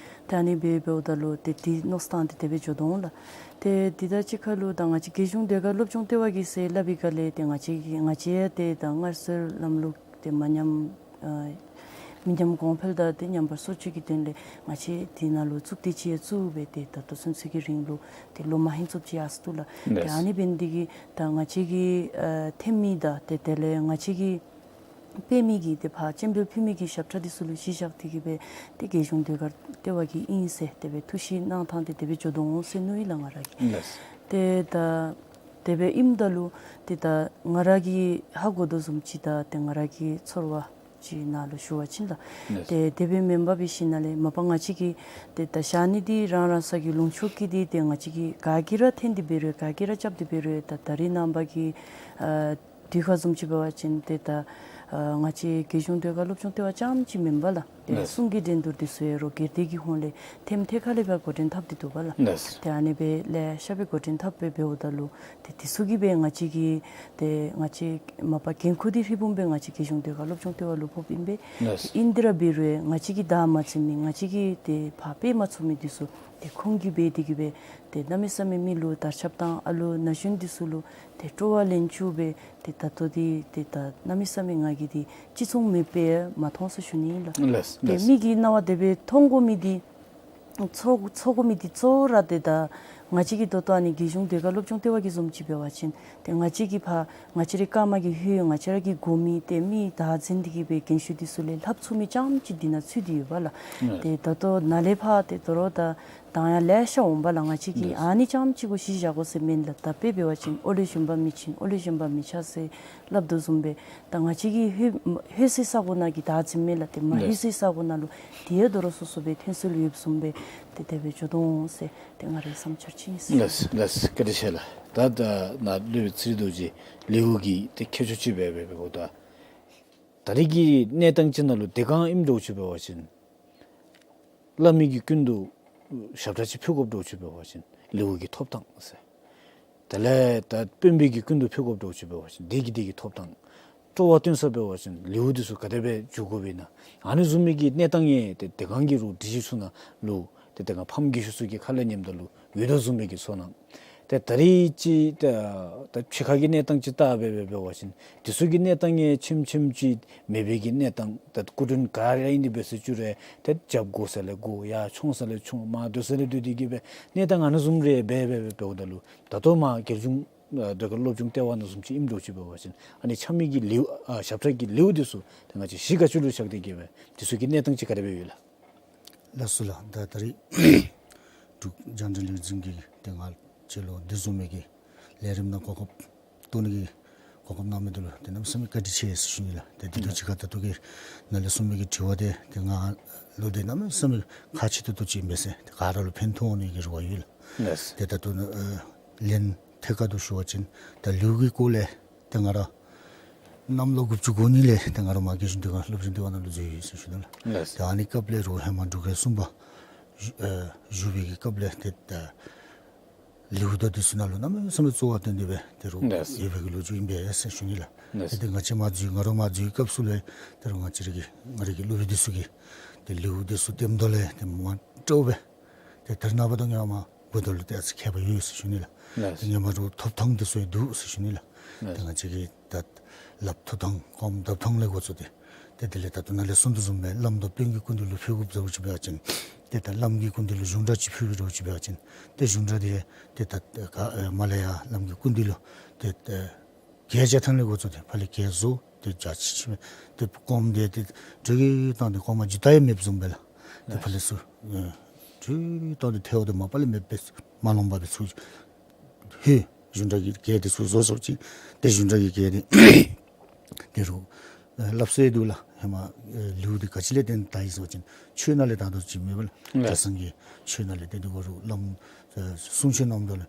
ད་ཨ་ནི་སྦེ་འབདཝ་ད་ལུ་ཏེ་འདི་མནོ་བསམ་བཏང་སྟེ་དེ་སྦེ་འགྱོ་དོ་འོང་ལགས། ཏེ་འདི་དང་གཅིག་ཁར་ལུ་ད་ང་བཅས་རྒྱལ་གཞུང་ཟློས་གར་སློབ་སྦྱོང་ལྟེ་བ་གིས་ཟེར་སླབ་པའི་སྒང་ལས་ཏེ་ང་བཅས་ཀྱིས་ང་བཅས་ཡང་ཏེ་ད་སྔར་སྲོལ་ལམ་ལུགས་ཏེ་མ་ཉམས་ཨ་མི་ཉམས་གོང་འཕེལ་དང་ཏེ་ཉམས་པ་སོར་ཆུད་ཀྱི་དོན་ལས་ང་བཅས་འདི་ནང་ལུ་གཙུག་སྡེ་ཅིག་ཡང་བཙུགས་སྦེ་ཏེ་ད་ལྟོ་ཚུན་ཚོད་ཀྱི་རིང་ལུ་ཏེ་ལོ་མ་ཧིང་ཙམ་ཅིག་ཡར་སོང་འདུག་ལགས། ཏེ་ཨ་ནི་འབད་ནི་འདི་གིས་ད་ང་བཅས་ཀྱིས་ཨ་འཐེན་མི་དང་ཏེ་དེ་ལས་ང་བཅས་ཀྱིས་སྤེལ་མི་གི་ཏེ་ཕར་སྤྱན་འབུལ་ཕུལ་མི་གི་ཞབས་ཁྲ་འདི་ཚུ་ལུ་གཞི་བཞག་སྟེ་གི་སྦེ་ཏེ་རྒྱལ་གཞུང་ཟློས་གར་ལྟེ་བ་གི་ཨིན་ཟེར་དེ་སྦེ་ཐུགས་བཞེད་གནང་ཐངས་ཏེ་དེ་སྦེ་འགྱོ་དོ་འོང་ཟེར་མནོ་ཡི་ལགས་ང་ར་གིས། ཏེ་ད་དེ་སྦེ་ཨིནམ་ད་ལུ་ཏེ་ད་ང་ར་གིས་ཧ་གོ་དོ་བཟུམ་ཅིག་དང་ཏེ་ང་ར་གི་ཚོར་བ་ཅིག་ནང་ལུ་ཞུ་བ་ཅིན་ལགས། ཏེ་དེ་སྦེ་མེན་པར་འབད་ཞིནམ་ལས་མ་པ་ང་བཅས་ཀྱིས་ཏེ་ད་བཞག་ནི་འདི་རང་རང་ས་གི་ལུང་ཕྱོགས་ཀྱི་འདི་ཏེ་ང་བཅས་ཀྱིས་ག་གིས་ར་འཐེན་ཏེ་འབད་རུང་ག་གིས་ར་རྐྱབ་སྟེ་འབད་རུང་ད་ད་རེས་ནངས་པ་གི་ཨ་དུས་ཁར་བཟུམ་ཅིག་འབད་བ་ཅིན་ཏེ་ད་ ཨ་ང་བཅས་རྒྱལ་གཞུང་ཟློས་གར་སློབ་སྦྱོང་ལྟེ་བ་རྐྱངམ་ཅིག་མེན་པ་ལགས། ཏེ་ལགས། གསུང་གི་འགྲན་བསྡུར་འདི་ཚུ་ཡང་རོགས་སྒེར་སྡེ་གི་ཧོངས་ལས་ཐེམ་ཐེ་ཁ་ལས་ཕར་འགོ་འདྲེན་འཐབ་སྟེ་འདུག་པ་ལགས། ལགས། ཏེ་ཨ་ནི་སྦེ་ལེ་ཤ་སྦེ་འགོ་འདྲེན་འཐབ་སྦེ་འབདཝ་ད་ལུ་ཏེ་འདི་ཚུ་གིས་སྦེ་ང་བཅས་ཀྱི་ཏེ་ང་བཅས་མ་པ་འགན་ཁུར་འདི་ཧྲིལ་བུམ་སྦེ་ང་བཅས་རྒྱལ་གཞུང་ཟློས་གར་སློབ་སྦྱོང་ལྟེ་བ་ལུ་ཕོགཔ་ཨིན་པས། ལགས། ཏེ་ཨིན་དེ་ར་འབད་རུང་ང་བཅས་ཀྱིས་བདའ་མ་ཚུགས་མི་ང་བཅས་ཀྱིས་ཏེ་ཕར་འབད་མ་ཚུགས་མི་འདི་ཚུ་ཏེ་ཁོང་གིས་འབད་དེ་གིས་སྦེ་ཏེ་གནམ་མེད་ས་མེད་མི་ལུ་དར་ཁྱབ་དང་ཨ་ལུ་ན་གཞོན་འདི་ཚུ་ལུ་ཏེ་སྤྲོ་བ་ལེན་བཅུག་སྦེ་ཏེ་ད་ལྟོ་འདི་ཏེ་ད་གནམ་མེད་ས་མེད་ང་གིས་འདི་ཅི་བྱུང་མེདཔ་སྦེ་མ་མཐོང་ཟེར་ཞུ་ནི་ཨིན་ལགས། ལགས། ཏེ་ལགས། མི་གིས་རྣ་བ་དེ་སྦེ་མཐོང་དགོ་མི་འདི་ཚོར་ཚོར་དགོ་མི་འདི་གཙོ་བོ་ར་ཏེ་ད་ང་བཅས་ཀྱིས་ད་ལྟོ་ཨ་ནི་རྒྱལ་གཞུང་ཟློས་གར་སློབ་སྦྱོང་ལྟེ་བ་གི་བཟུམ་ཅིག་འབད་བ་ཅིན་ཏེ་ང་བཅས་ཀྱིས་ཕར་ང་བཅས་རའི་ཀརྨ་གི་ཧོད་ང་བཅས་ར་གིས་དགོ་མི་ཏེ་མི་བདག་འཛིན་འདི་གིས་སྦེ་རྒན་ཤོས་འདི་ཚུ་ལས་ལྷབ་ཚུགས་མི་རྐྱངམ་ཅིག་འདི་ནང་ཚུད་དེ་ཡོད་པ་ལགས། ལགས། ཏེ་ད་ལྟོ་ནཱ་ལས་ཕར་ཏེ་དོ་རུང་ད་དང་ཡང་ལེ་ཤ་འོང་པ་ལགས། ང་བཅས་ཀྱིས་ལགས། ཨ་ནི་རྐྱངམ་ཅིག་གུ་གཞི་བཞག་དགོ་ཟེར་མེན་ལགས། ད་དཔེ་འབད་བ་ཅིན་ཨོ་ལས་གཞོན་པ་མི་ཆེན་ཨོ་ལས་གཞོན་པ་མི་ཆག་ཟེར་སླབ་དོ་བཟུམ་སྦེ་ད་ང་བཅས་ཀྱི་ཧོད་ཧོད་ཟེར་ས་གོ་ནང་གི་བདག་འཛིན་མེན་ལགས། ཏེ་མ་ལགས། ཧོད་ཟེར་ས་གོ་ནང་ལུ་དེ་ཡང་དོ་རུང་སོ་སོ་སྦེ་ཐོན་སྲོལ་ཡོདཔ་བཟུམ་སྦེ་ཏེ་དེ་སྦེ་འགྱོ་དོ་འོང་ཟེར་ཏེ་ང་རའི་བསམ་འཆར་ཅིག་ཨིན་ཟེར། ལགས་ལགས། བཀའ་དྲིན་ཆེ་ལགས། ད་ད་ནཱ་སློབ་དཔོན་ཚེ་རིང་རྡོ་རྗེ་ལེའུ་གི་ཏེ་ཁྱད་ཆོས་ཅིག་སྦེ་སྦེ་འབདཝ་ད་ད་རེས་ཀྱི་གནས་སྟངས་ཅིག་ནང་ལུ་དེ་སྒང་ཨིནམ་འདྲཝ་ཅིག་འབད་བ་ཅིན་བླ་མའི་གི་སྐུ་མདུན་ཞབས་ཁྲ་ཅིག་ཕུལ་དགོཔ་འདྲཝ་ཅིག་འབད་བ་ཅིན་ལེའུ་གི་ཐོབ་ཐང་ཟེར། དེ་ལས་ད་དཔོན་པོའི་གི་སྐུ་མདུན་ཕུལ་དགོཔ་འདྲཝ་ཅིག་འབད་བ་ཅིན་དེ་གི་དེ་གི་ཐོབ་ཐང་། སྤྲོ་བ་སྟོན་ས་འབད་བ་ཅིན་ལེའུ་འདི་ཚུ་ག་དེ་སྦེ་མཇུག་དགོཔ་ཨིན་ན། ཨ་ནི་བཟུམ་མའི་གི་གནས་སྟངས་ཡང་ཏེ་དེ་སྒང་གི་རུང་སྒྲིག་གཞི་ཚུ་ནང་ལུ་ཏེ་དེ་སྒང་ཕམ་རྒས་ཤོས་ཚུ་གི་ཁ་ལས་ཉནམ་ད་ལུ་ཡོད་དོ་བཟུམ་སྦེ་གི་ཚོར་སྣང་། ཏེ་ད་རེས་ཅིག་ད་ད་ཕྱི་ཁ་གི་གནས་སྟངས་ཅིག་བལྟ་སྦེ་སྦེ་འབད་བ་ཅིན་འདི་ཚུ་གི་གནས་སྟངས་ཡང་ཆེམ་ཆེམ་ཅིག་མེད་པའི་གི་གནས་སྟངས། ད་སྐུ་མགྲོན་ག་ར་ཨིན་དེ་སྦེ་ཟེར་བཅུག་རུང་ཏེ་རྒྱབ་དགོ་ས་ལས་དགོ་ཡར་མཆོང་ས་ལས་མཆོང་མར་སྡོད་ས་ལས་སྡོད་དེ་གིས་སྦེ་གནས་སྟངས་ཨ་ནི་བཟུམ་རེ་སྦེ་སྦེ་སྦེ་འབདཝ་ད་ལུ་ད་ལྟོ་མར་རྒྱལ་གཞུང་ཨ་ཟློས་གར་སློབ་སྦྱོང་ལྟེ་བ་ནང་བཟུམ་ཅིག་ཨིནམ་འདྲཝ་ཅིག་འབད་བ་ཅིན་ཨ་ནི་ཆ་མེད་ཀྱི་ལེའུ་ཨ་ཞབས་ཁྲ་གི་ལེའུ་འདི་ཚུ་ཏེ་ང་བཅས་གཞི་ག་ཅི་ལུ་བཞག་སྟེ་གིས་སྦེ་འདི་ཚུ་གི་གནས་སྟངས་ཅིག་ག་དེ་སྦེ་ཡོད་ལགས། ལགས་སོ་ལགས། ད་ད་རེས་འབྲུག་རྒྱང་བསྒྲགས་ལས་འཛིན་གྱིས་ཏེ་ང་བཅས་ལུ་འདི་བཟུམ་མའི་གི་ལས་རིམ་ནང་གོ་སྐབས་བཏོན་ནི་གི་གོ་སྐབས་གནང་མི་འདི་ལུ་ཏེ་གནམ་མེད་ས་མེད་བཀའ་དྲིན་ཆེ་ཟེར་ཞུ་ནི་ལགས། ཏེ་འདི་ལུ་ཅིག་ཁར་ད་ལྟོ་གི་ནཱ་ལས་གསུངས་མི་གི་དྲི་བ་འདི་ཏེ་ང་ལུ་ཏེ་གནམ་མེད་ས་མེད་ཁག་ཆེ་ཏོག་ཏོ་ཅིག་ཨིན་པས་ཟེར་ཏེ་ག་ར་ལུ་ཕན་ཐོགས་ནི་གི་རེ་བ་ཡོད་ལགས། ལགས། ཏེ་ད་ལྟོ་ནཱ་ཨ་ལན་ཐད་ཀར་དུ་ཞུ་བ་ཅིན་ད་ལེའུ་གི་སྐོར་ལས་ཏེ་ང་ར་གནམ་ལོ་དགུ་བཅུ་གོ་གཉིས་ལས་ཏེ་ང་ར་མར་རྒྱལ་གཞུང་ཟློས་གར་སློབ་སྦྱོང་ལྟེ་བ་ནང་ལུ་འཛུལ་ཡི་ཟེར་ཞུ་ནི་ལགས། ལགས། ཏེ་ཨ་ནི་སྐབས་ལས་རུང་ཧེ་མ་འབྲུག་རྒྱལ་གསུམ་པ་བཞུགས་ཨ་བཞུགས་པའི་གི་སྐབས་ལས་ཏེ་ད་ལེའུ་དང་འདི་ཚུ་ནང་ལུ་གནམ་མེད་ས་མེད་གཙོ་བོར་བཏོན་ཏེ་སྦེ་ཏེ་རུང་ལགས། ཡོད་པའི་གི་ལོ་རྒྱུས་ཨིན་པས་ཟེར་ཞུ་ནི་ལགས། ལགས། ཏེ་ང་བཅས་མར་འཛུལ་ང་ར་མར་འཛུལ་བའི་སྐབས་སུ་ལས་ཏེ་རུང་ང་བཅས་ར་གི་ང་ར་གི་སློབ་དཔོན་འདི་ཚུ་གིས་ཏེ་ལེའུ་འདི་ཚུ་བཏོནམ་ད་ལས་ཏེ་མ་སྤྲོ་སྦེ་ཏེ་ད་རེས་ནངས་པ་དང་སྔོན་མ་འབདཝ་ད་ལུ་ཏེ་ཨ་ཙི་ཁྱད་པར་ཡོད་ཟེར་ཞུ་ནི་ལགས། ལགས། ཏེ་སྔོན་མ་རུང་ཐོབ་ཐང་འདི་ཚུ་ཡང་འདུག་ཟེར་ཞུ་ནི་ལགས། ལགས། ཏེ་ང་བཅས་ཀྱི་ད་ལགཔ་ཐོབ་ཐང་གོངམ་བརྡབ་ཐངས་ལས་འགོ་བཙུགས་ཏེ་ཏེ་དེ་ལས་ད་ལྟོ་ནཱ་ལས་གསུངས་དོ་བཟུམ་སྦེ་བླམ་དང་དཔོན་གྱི་སྐུ་མདུན་ལུ་ཕུལ་དགོཔ་འདྲཝ་ཅིག་འབད་བ་ཅིན་ཏེ་ད་བླམ་གྱི་སྐུ་མདུན་ལུ་གཞུང་སྒྲ་ཅིག་ཕུལ་དགོཔ་འདྲཝ་ཅིག་འབད་བ་ཅིན་ཏེ་གཞུང་སྒྲ་འདི་ཏེ་ད་ག་ཨེ་མར་ལས་ཡར་བླམ་གྱི་སྐུ་མདུན་ལུ་ཏེ་ཏེ་གྱལ་རྐྱབ་ཐངས་ལས་འགོ་བཙུགས་ཏེ་ཕར་ལས་གྱལ་བཟོ་ཏེ་རྒྱ་ཆེ་ཆེ་སྦེ་ཏེ་སྐོརམ་འདི་ཏེ་འགྲོས་ཀྱིས་བཏང་སྟེ་སྐོར་མ་འགྱོ་ད་ཡང་མེདཔ་བཟུམ་སྦེ་ལགས། ཏེ་ཕར་ལས་ཚུར་ཨེ་འགྲོས་ཀྱིས་བཏང་སྟེ་ཐལཝ་འདི་མ་པ་ལས་མེདཔ་སྦེ་མ་ལོངམ་སྦེ་ཚུར་ཧེ་གཞུང་སྒྲ་གི་གྱལ་འདི་ཚུར་བཟོ་བཟོཝ་ཅིག་ཏེ་གཞུང་སྒྲ་གི་གྱལ་འདི་ཏེ་རུང་ཨེ་སླབ་སྲོལ་འདུག་ལགས། ཧེ་མ་ཨེ་ལེའུ་འདི་ག་ཅི་ལས་བརྟེན་དར་ཡི་ཟེར་བ་ཅིན་ཆོས་ནང་ལས་དར་དོ་ཅིག་མེན་པ་ལགས། ལགས། གྲྭ་ཚང་གི་ཆོས་ནང་ལས་བརྟེན་ཏེ་འགོ་རུང་བླམ་ཨེ་གསུང་ཆོས་གནངམ་ད་ལུ་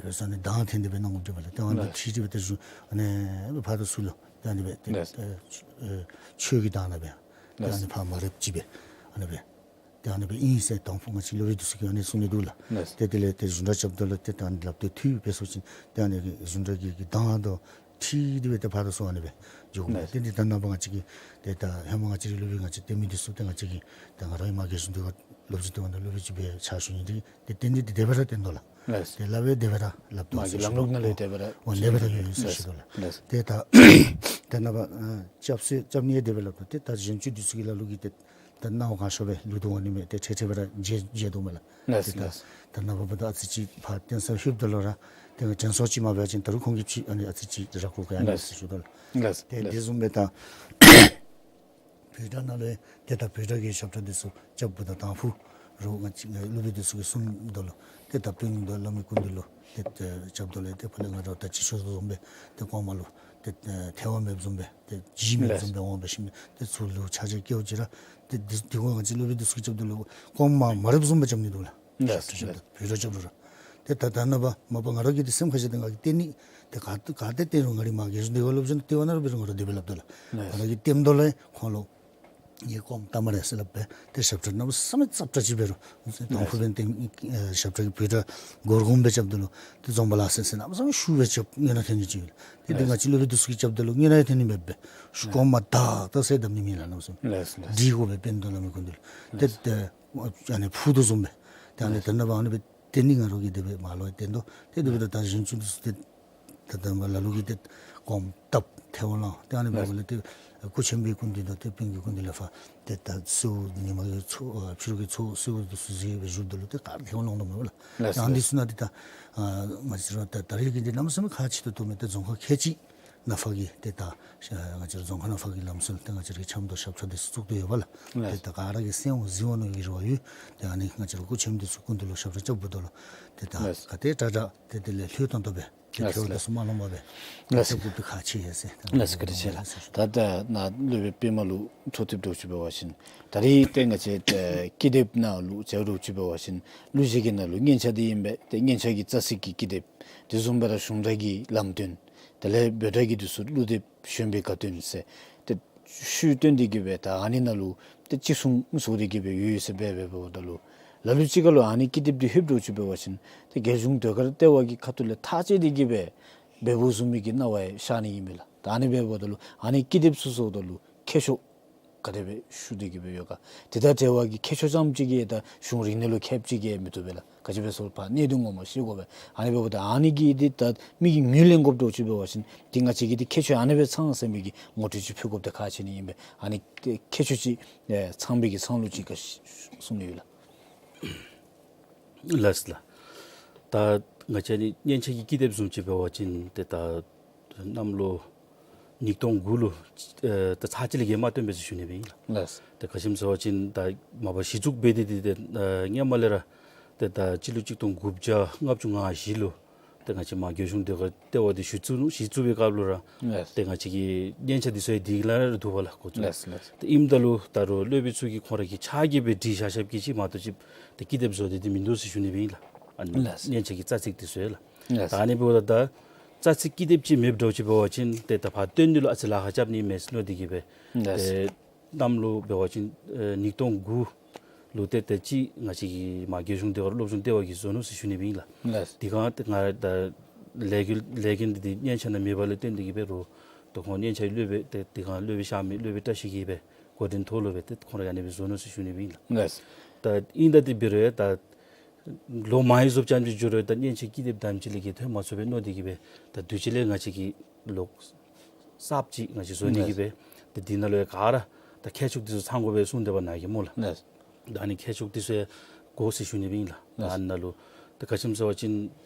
ཨེ་ས་ནི་གདངས་འཐེན་ཏེ་སྦེ་གནང་དགོཔ་འདྲཝ་ལགས། ཏེ་ཨ་ནི་ལགས། ཁྲིད་དེ་སྦེ་ཏེ་གཞུང་ཨ་ནི་སྦེ་ཕར་དང་ཚུར་ལུ་ཏེ་ཨ་ནི་སྦེ་ཏེ་ལགས། ཨེ་ཆོས་ཀྱི་གདངས་ནང་སྦེ་ཏེ་ཨ་ནི་ལགས། ཕར་མ་རེགཔ་ཅིག་སྦེ་ཨ་ནི་སྦེ་ཏེ་ཨ་ནི་སྦེ་ཨིན་ཟེར་དང་ཕུ་ང་བཅས་སློབ་དཔོན་འདི་ཚུ་གིས་ཨ་ནི་གསུང་ནི་འདུག་ལགས། ལགས། ཏེ་དེ་ལས་ཏེ་གཞུང་སྒྲ་རྐྱབ་ད་ལུ་ཏེ་ད་ཨ་ནི་ལགཔ་ཏེ་འཐུ་སྦེ་སོང་ཅིན་ཏེ་ཨ་ནི་གཞུང་སྒྲ་གི་གི་གདངས་དང་འཁྲིལ་ཏེ་སྦེ་ཏེ་ཕར་དང་ཚུར་ཨ་ནི་སྦེ་འགྱོ་དགོ་ལགས། ཏེ་འདི་ད་ནངས་པ་ང་བཅས་ཀྱི་ཏེ་ད་ཧེ་མ་ང་བཅས་རའི་སློབ་དཔོན་ང་བཅས་བསྟེན་མི་འདི་ཚུ་ཏེ་ང་བཅས་ཀྱི་ད་ང་ར་ཧེ་མ་རྒྱལ་གཞུང་ཟློས་གར་སློབ་སྦྱོང་ལྟེ་བ་ནང་སློབ་དཔོན་ཅིག་སྦེ་ཕྱག་ཞུ་ནི་འདི་ཏེ་བསྟེན་ཏེ་འདི་དེ་སྦེ་ར་བསྟེན་དོ་ལགས། ལགས། ཏེ་སླབ་སྦེ་དེ་སྦེ་ར་སླབ་དོ་མ་གི་ལམ་ལུགས་ནང་ལས་དེ་སྦེ་ར་འོ་དེ་སྦེ་ར་ཡོད་ཟེར་ཞུ་དོ་ལགས། ལགས། ཏེ་ད་ད་ནངས་པ་ཨ་རྐྱབ་ས་རྐྱབ་ནི་ཡང་དེ་སྦེ་སླབ་དོ། ཏེ་ད་གཞན་ཅིག་འདི་ཚུ་གི་ལ་ལུ་གིས་ཏེ་ད་ནཱ་ཧོ་གང་ཤོ་སྦེ་ལུས་དོ་འོང་ནི་མས། ཏེ་ཁྲེ་ཁྲེ་སྦེ་ར་མཇལ་མཇལ་དོ་མས་ལགས། ལགས། ཏེ་ད་ལགས། ད་ནངས་པ་འབདཝ་ད་ཨ་ཙི་ཅིག་ཕར་བསྟེན་ས་ལྷོདཔ་ད་ལུ་ར་ཏེ་དྲན་གསོ་ཅིག་མ་འབད་བ་ཅིན་ད་རུང་ཁོང་གིས་ཕྱི་ཨ་ནི་ཨ་ཙི་ཅིག་ར་ཁུར་ག་ཡང་མེད་ཟེར་ཞུ་དོ་ལགས། ལགས། ཏེ་ལགས། དེ་བཟུམ་སྦེ་ད་བོད་སྒྲ་ནང་ལུ་ཏེ་ད་བོད་སྒྲ་གི་ཞབས་ཁྲ་འདི་ཚུ་རྐྱབ་དགོཔ་ད་དང་ཕུ་རུང་ང་བཅས་ང་སློབ་དཔོན་འདི་ཚུ་གིས་གསུངམ་ད་ལུ་ཏེ་ད་དཔོན་དང་བླ་མའི་སྐུ་མདུན་ལུ་ཏེ་ཏེ་རྐྱབ་ད་ལུ་ཏེ་ཕར་ལས་ང་ར་ད་ཅི་ཞུ་དོ་བཟུམ་སྦེ་ཏེ་སྐོར་མ་ལུ་ཏེ་ཨེ་ཐལཝ་མེདཔ་བཟུམ་སྦེ་ཏེ་ལྗིད་མེདཔ་བཟུམ་སྦེ་འོང་འབད་ཞིནམ་ཏེ་ཚུར་ལུ་ཆ་ཆེ་སྐྱེཝ་ཅིག་ར་ཏེ་འདི་འདི་ཁར་ང་བཅས་སློབ་དཔོན་འདི་ཚུ་གིས་རྐྱབ་ད་ལུ་སྐོར་མ་མ་རེགཔ་བཟུམ་སྦེ་རྐྱབ་ནི་འདུག་ལགས། ལགས། ཞབས་ཁྲ་རྐྱབ་ད་བོད་སྒྲ་རྐྱབ་རུང་ར་ ཏེ་ད་ད་ནངས་པ་མ་པ་ང་ར་གི་ཏེ་སེམས་ཁར་བཞག་སྟེ་ང་གིས་བཏོན་ནི། ཏེ་ག་ག་ཏེ་བཏོན་རུང་ང་རའི་མ་རྒས་གཞོན་སྡེ་ཁག་སློབ་སྦྱོང་ལྟེ་བ་ནང་ར་འབད་རུང་ང་ར་དེ་སྦེ་སླབ་དོ་ལགས། ལགས། ང་ར་གིས་བཏོནམ་ད་ལུ་ཁོང་ལུ་ངེའི་སྐོརམ་བལྟ་སྨ་རེ་ཟེར་སླབ་སྦེ་ཏེ་ཞབས་ཁྲ་གནམ་མེད་ས་མེད་ཙབ་ཙབ་ཅིག་འབད་རུང་དང་ཕུ་འབདན་ཏེ་ཨེ་ཞབས་ཁྲ་གི་བོད་སྒྲ་གུར་གུམ་སྦེ་རྐྱབ་ད་ལུ་ཏེ་རྫོང་པ་ལགས་ཟེར་ཟེར་གནམ་མེད་ས་མེད་ཤུགས་སྦེ་རྐྱབ་སྔོན་ནང་འཐོན་ནི་ཅིག་ཡོད་ལགས། ཏེ་འདི་ང་བཅས་སློབ་དཔོན་འདི་ཚུ་གིས་རྐྱབ་ད་ལུ་སྔོན་ནང་འཐོན་ནི་མེདཔ་སྦེ་ཤུགས་གོང་མ་དག་དག་ཟེར་བསྡམ་ནི་མེད་ལགས། གནམ་མེད་ས་མེད་ལགས་ལགས། འདི་གོ་སྦེ་བཏོན་དོ་ལགས་མི་ཁོང་འདི་ལུ། ཏེ་ལགས། ཏེ་ཨ་ནི་ཕུ་དོ་བཟུམ་སྦེ། ཏེ་ཨ་ནི་ལགས། ད་ནངས་པ་ཨ་ནི་སྦེ་བཏོན་ནི་ང་ར་གིས་དེ་སྦེ་མ་ལོ་བཏོན་དོ། ཏེ་དེ་སྦེ་ད་ད་གཞོན་ཚུ་འདི་ཚུ་ཏེ་ད་ད་མ་ལ་ལུ་གིས་ཏེ་གོམ་སྟབས་ཐལཝ་ལང་། ཏེ་ཨ་ནི་འབདཝ་ལས་ཏེ་སྐུ་ཆེན་པོའི་སྐུ་མདུན་དང་ཏེ་སྤུན་གྱི་སྐུ་མདུན་ལས་ཕར་ཏེ་ད་གསོལཝ་ཉི་མ་གི་ཚོགས་ཨ་ཕྱི་རུ་གི་ཚོགས་གསོལཝ་འདི་ཚུ་མཛད་སྦེ་བཞུགསཔ་ད་ལུ་ཏེ་ག་ར་ཐལཝ་ལང་དོ་མས་ལགས། ལགས་ཡང་སོ། འདི་ཚུ་ནང་ཏེ་ད་ཨ་ང་བཅས་ར་ད་ད་རེས་ཀྱི་འདི་གནམ་མེད་ས་མེད་ཁག་ཆེ་ཏོག་ཏོ་མས། ཏེ་རྫོང་ཁག་ཁལ་གཅིག་ནང་ཕར་གྱི་ཏེ་ད་ང་བཅས་ར་རྫོང་ཁག་ནང་ཕར་གྱི་ལམ་སྲོལ་ཏེ་ང་བཅས་ར་གི་ཆབ་མདོ་ཞབས་ཁྲ་འདི་ཚུ་བཙུགས་ཏེ་ཡོད་པ་ལགས། ལགས། ཏེ་ད་ག་ར་གིས་གསན་འོང་གཟིགས་འོང་མནོ་བའི་རེ་བ་ཡོད། ཏེ་ཨ་ནི་ང་བཅས་ར་སྐུ་ཆེན་འདི་ཚུ་སྐུ་མདུན་ལུ་ཞབས་ཁྲ་རྐྱབ་འབདཝ་ད་ལུ་ཏེ་ད་ལགས། ག་ཏེ་དྲག་དྲག་ཏེ་དེ་ལས་ལྷོད་ཏོང་ཏོ་སྦེ་ཏེ་ལགས་ཐལཝ་ལགས། འདི་ཚུ་མ་ལང་པར་སྦེ་ལགས། ཞབས་ཁྲ་རྐྱབ་སྟེ་ཁག་ཆེ་ཡི་ཟེར། ལགས་སོ། བཀའ་དྲིན་ཆེ་ལགས། ད་ད་ནཱ་སློབ་དཔོན་པདྨ་ལུ་འཕྲོ་མཐུད་འདྲཝ་ཅིག་འབད་བ་ཅིན་ད་རེས་ཏེ་ང་བཅས་ཏེ་ཀི་དེབ་ནང་ལུ་འབྱོན་འདྲཝ་ཅིག་འབད་བ་ཅིན་གླུ་གཞས་ཀྱི་ནང་ལུ་སྙན་ཆ་འདི་ཨིན་པས། ཏེ་སྙན་ཆ་གི་རྩ་ཚིག་གི་ཀི་དེབ། དེ་བཟུམ་སྦེ་ར་གཞུང་སྒྲ་གི་ལམ་སྟོན། དེ་ལས་བོད་སྒྲ་གི་འདི་ཚུ་གླུ་དེབ་གཞོན་པའི་དགའ་སྟོན་ཟེར་ཏེ་ཤུལ་བཏོན་ཏེ་གི་སྦེ་ད་ཨ་ནི་ནང་ལུ་ཏེ་ཅིག་གསུང་བཟོ་སྟེ་གི་སྦེ་ཡོད་ཡོད་ཟེར་སྦེ་འབདཝ་ད་ལུ་ལ་ལུ་ཅིག་ཁར་ལུ་ཨ་ནི་ཀི་དེབ་འདི་ལྷོདཔ་འདྲཝ་ཅིག་འབད་བ་ཅིན་ཏེ་རྒྱལ་གཞུང་ཟློས་གར་ལྟེ་བ་གི་ཁ་ཐུག་ལས་ཐག་བཅད་དེ་གི་སྦེ་འབདཝ་བཟུམ་མའི་གི་སྣང་བ་ཤར་ནི་ཨིན་པས་ལགས། ད་ཨ་ནི་འབདཝ་ད་ལུ་ཨ་ནི་ཀི་དེབ་ཚུ་བཟོཝ་ད་ལུ་མཁས་མཆོག་ག་དེ་སྦེ་ཞུ་སྟེ་གི་སྦེ་ཡོད་ག། དེ་དང་འབྲེལ་བ་གི་མཁས་མཆོག་རྐྱངམ་ཅིག་གིས་ད་གཞུང་རིག་གནས་ལུ་མཁསཔ་ཅིག་གིས་མི་བཏུབ་པས་ལགས། ག་ཅི་སྦེ་ཟེར་བ་ཅིན་གནད་དོན་ངོ་མ་ཤེས་དགོ་པས། ཨ་ནི་འབདཝ་ད་ཨ་ནི་གི་འདི་ད་མི་གིས་ངོས་ལེན་དགོཔ་འདྲཝ་ཅིག་འབད་བ་ཅིན་ཏེ་ང་བཅས་ཀྱིས་ཏེ་མཁས་མཆོག་ཨ་ནི་སྦེ་ཚང་ཟེར་མི་གི་ངོ་སྤྲོད་ཅིག་ཕུལ་དགོཔ་འདི་ཁག་ཆེ་ནི་ཨིན་པས། ཨ་ནི་མཁས་མཆོག་ཅིག་ཨེ་ཚང་པའི་གི་ཚང་ལུགས་ཅིག་ག་གསུང་ནི་ཡོད་ལགས། ལགས་ལགས། ད་ང་བཅས་ནི་སྙན་ཆ་གི་ཀི་དེབ་བཟུམ་ཅིག་འབད་བ་ཅིན་ཏེ་ད་གནམ་ལོ་ཉིས་སྟོང་དགུ་ལུ་ཨེ་ད་ཚར་གཅིག་ལས་བརྒལ་མ་བཏོན་པས་ཟེར་ཞུ་ནི་སྦེ་ཨིན་ལགས། ལགས། ཏེ་ག་ཅི་སྨོ་ཟེར་བ་ཅིན་ད་མ་པ་གཞི་བཙུགས་འབད་དེ་འདི་ཏེ་ཨེ་སྔོན་མ་ལས་ར་ཏེ་ད་སྤྱི་ལོ་གཅིག་སྟོང་དགུ་བརྒྱ་ལྔ་བཅུ་ང་བཞི་ལུ་ཏེ་ང་བཅས་མར་རྒྱལ་གཞུང་ཟློས་གར་ལྟེ་བ་འདི་གཞི་བཙུགས་གཞི་བཙུགས་པའི་སྐབས་ལུ་ར་ལགས། ཏེ་ང་བཅས་ཀྱི་སྙན་ཆ་འདི་ཚུ་ཡང་འདི་ལས་ར་འདུག་པ་ལགས་འགོ་བཙུགས། ལགས་ལགས། ཏེ་ཨིནམ་ད་ལུ་ད་རུང་སློབ་དཔོན་ཚུ་གིས་ཁོང་ར་གི་ཕྱག་གིས་སྦེ་བྲིས་བཞག་བཞགཔ་གི་ཅིག་མ་གཏོགས་ཅིག་ཏེ་ཀི་དེབ་བཟོ་སྟེ་འདི་མིན་འདུག་ཟེར་ཞུ་ནི་སྦེ་ཨིན་ལགས། ཨ་ནི་ལགས། སྙན་ཆ་གི་རྩ་ཚིག་འདི་ཚུ་ཡང་ལགས། ལགས། ད་ཨ་ནི་འབདཝ་ད་ད་རྩ་ཚིག་ཀི་དེབ་ཅིག་མེདཔ་འདྲཝ་ཅིག་འབད་བ་ཅིན་ཏེ་ད་ཕར་བཏོན་ནི་ལུ་ཨ་ཙི་ལཱ་ཁག་རྐྱབ་ནི་མས་ཟེར་མནོ་སྟེ་གི་སྦེ། ལགས། ཏེ་གནམ་ལོ་འབད་བ་ཅིན་ཨེ་ཉིས་སྟོང་དགུ་ལུ་ཏེ་ཏེ་ཅིག་ང་བཅས་ཀྱི་མར་རྒྱལ་གཞུང་ལྟེ་བ་སློབ་སྦྱོང་ལྟེ་བ་གིས་བཟོ་ནུག་ཟེར་ཞུ་ནི་སྦེ་ཨིན་ལགས། ལགས། དེ་སྒང་ཏེ་ང་ད་ལས་འགུལ་ལས་འགུལ་འདི་ཏེ་སྙན་ཆ་ནང་མེད་པ་ལས་བརྟེན་ཏེ་གི་སྦེ་རུང་ད་ཁོང་སྙན་ཆ་གི་སློབ་དཔོན་ཏེ་དེ་སྒང་སློབ་དཔོན་གཤགས་མི་སློབ་དཔོན་བཀྲ་ཤིས་ཀྱིས་སྦེ་འགོ་འདྲེན་ཐོག་ལུ་སྦེ་ཏེ་ཁོང་ར་ཨ་ནི་སྦེ་བཟོ་ནུག་ཟེར་ཞུ་ནི་སྦེ་ཨིན་ལགས། ལགས། ད་ཨིན་ད་དེ་འབད་རུང་ཡང་ད་ལོ་མང་རབས་ཙམ་ཅིག་འགྱོ་རུང་ད་སྙན་ཆ་ཀི་དེབ་དེམ་ཅིག་ལས་བརྒལ་ཐོན་མ་ཚུགས་པས་མནོ་སྟེ་གི་སྦེ་ད་དུས་ཅི་ལས་ང་བཅས་ཀྱིས་ལོག་གསརཔ་ཅིག་ང་བཅས་བཟོ་ནི་གི་སྦེ་ད་འདི་ནང་ལུ་ཡང་ག་ར་ད་མཁས་མཆོག་འདི་ཚུ་ཚང་དགོ་པས་གསུངས་ཏེ་འབད་ནཱ་གི་སྨོ་ལགས། ལགས། ད་ཨ་ནི་མཁས་མཆོག་འདི་ཚུ་ཡང་དགོ་ཟེར་ཞུ་ནི་སྦེ་ཨིན་ལགས། ད་ཨ་ནཱ་ལུ་ད་ག་ཅི་སྨོ་ཟེར་བ་ཅིན་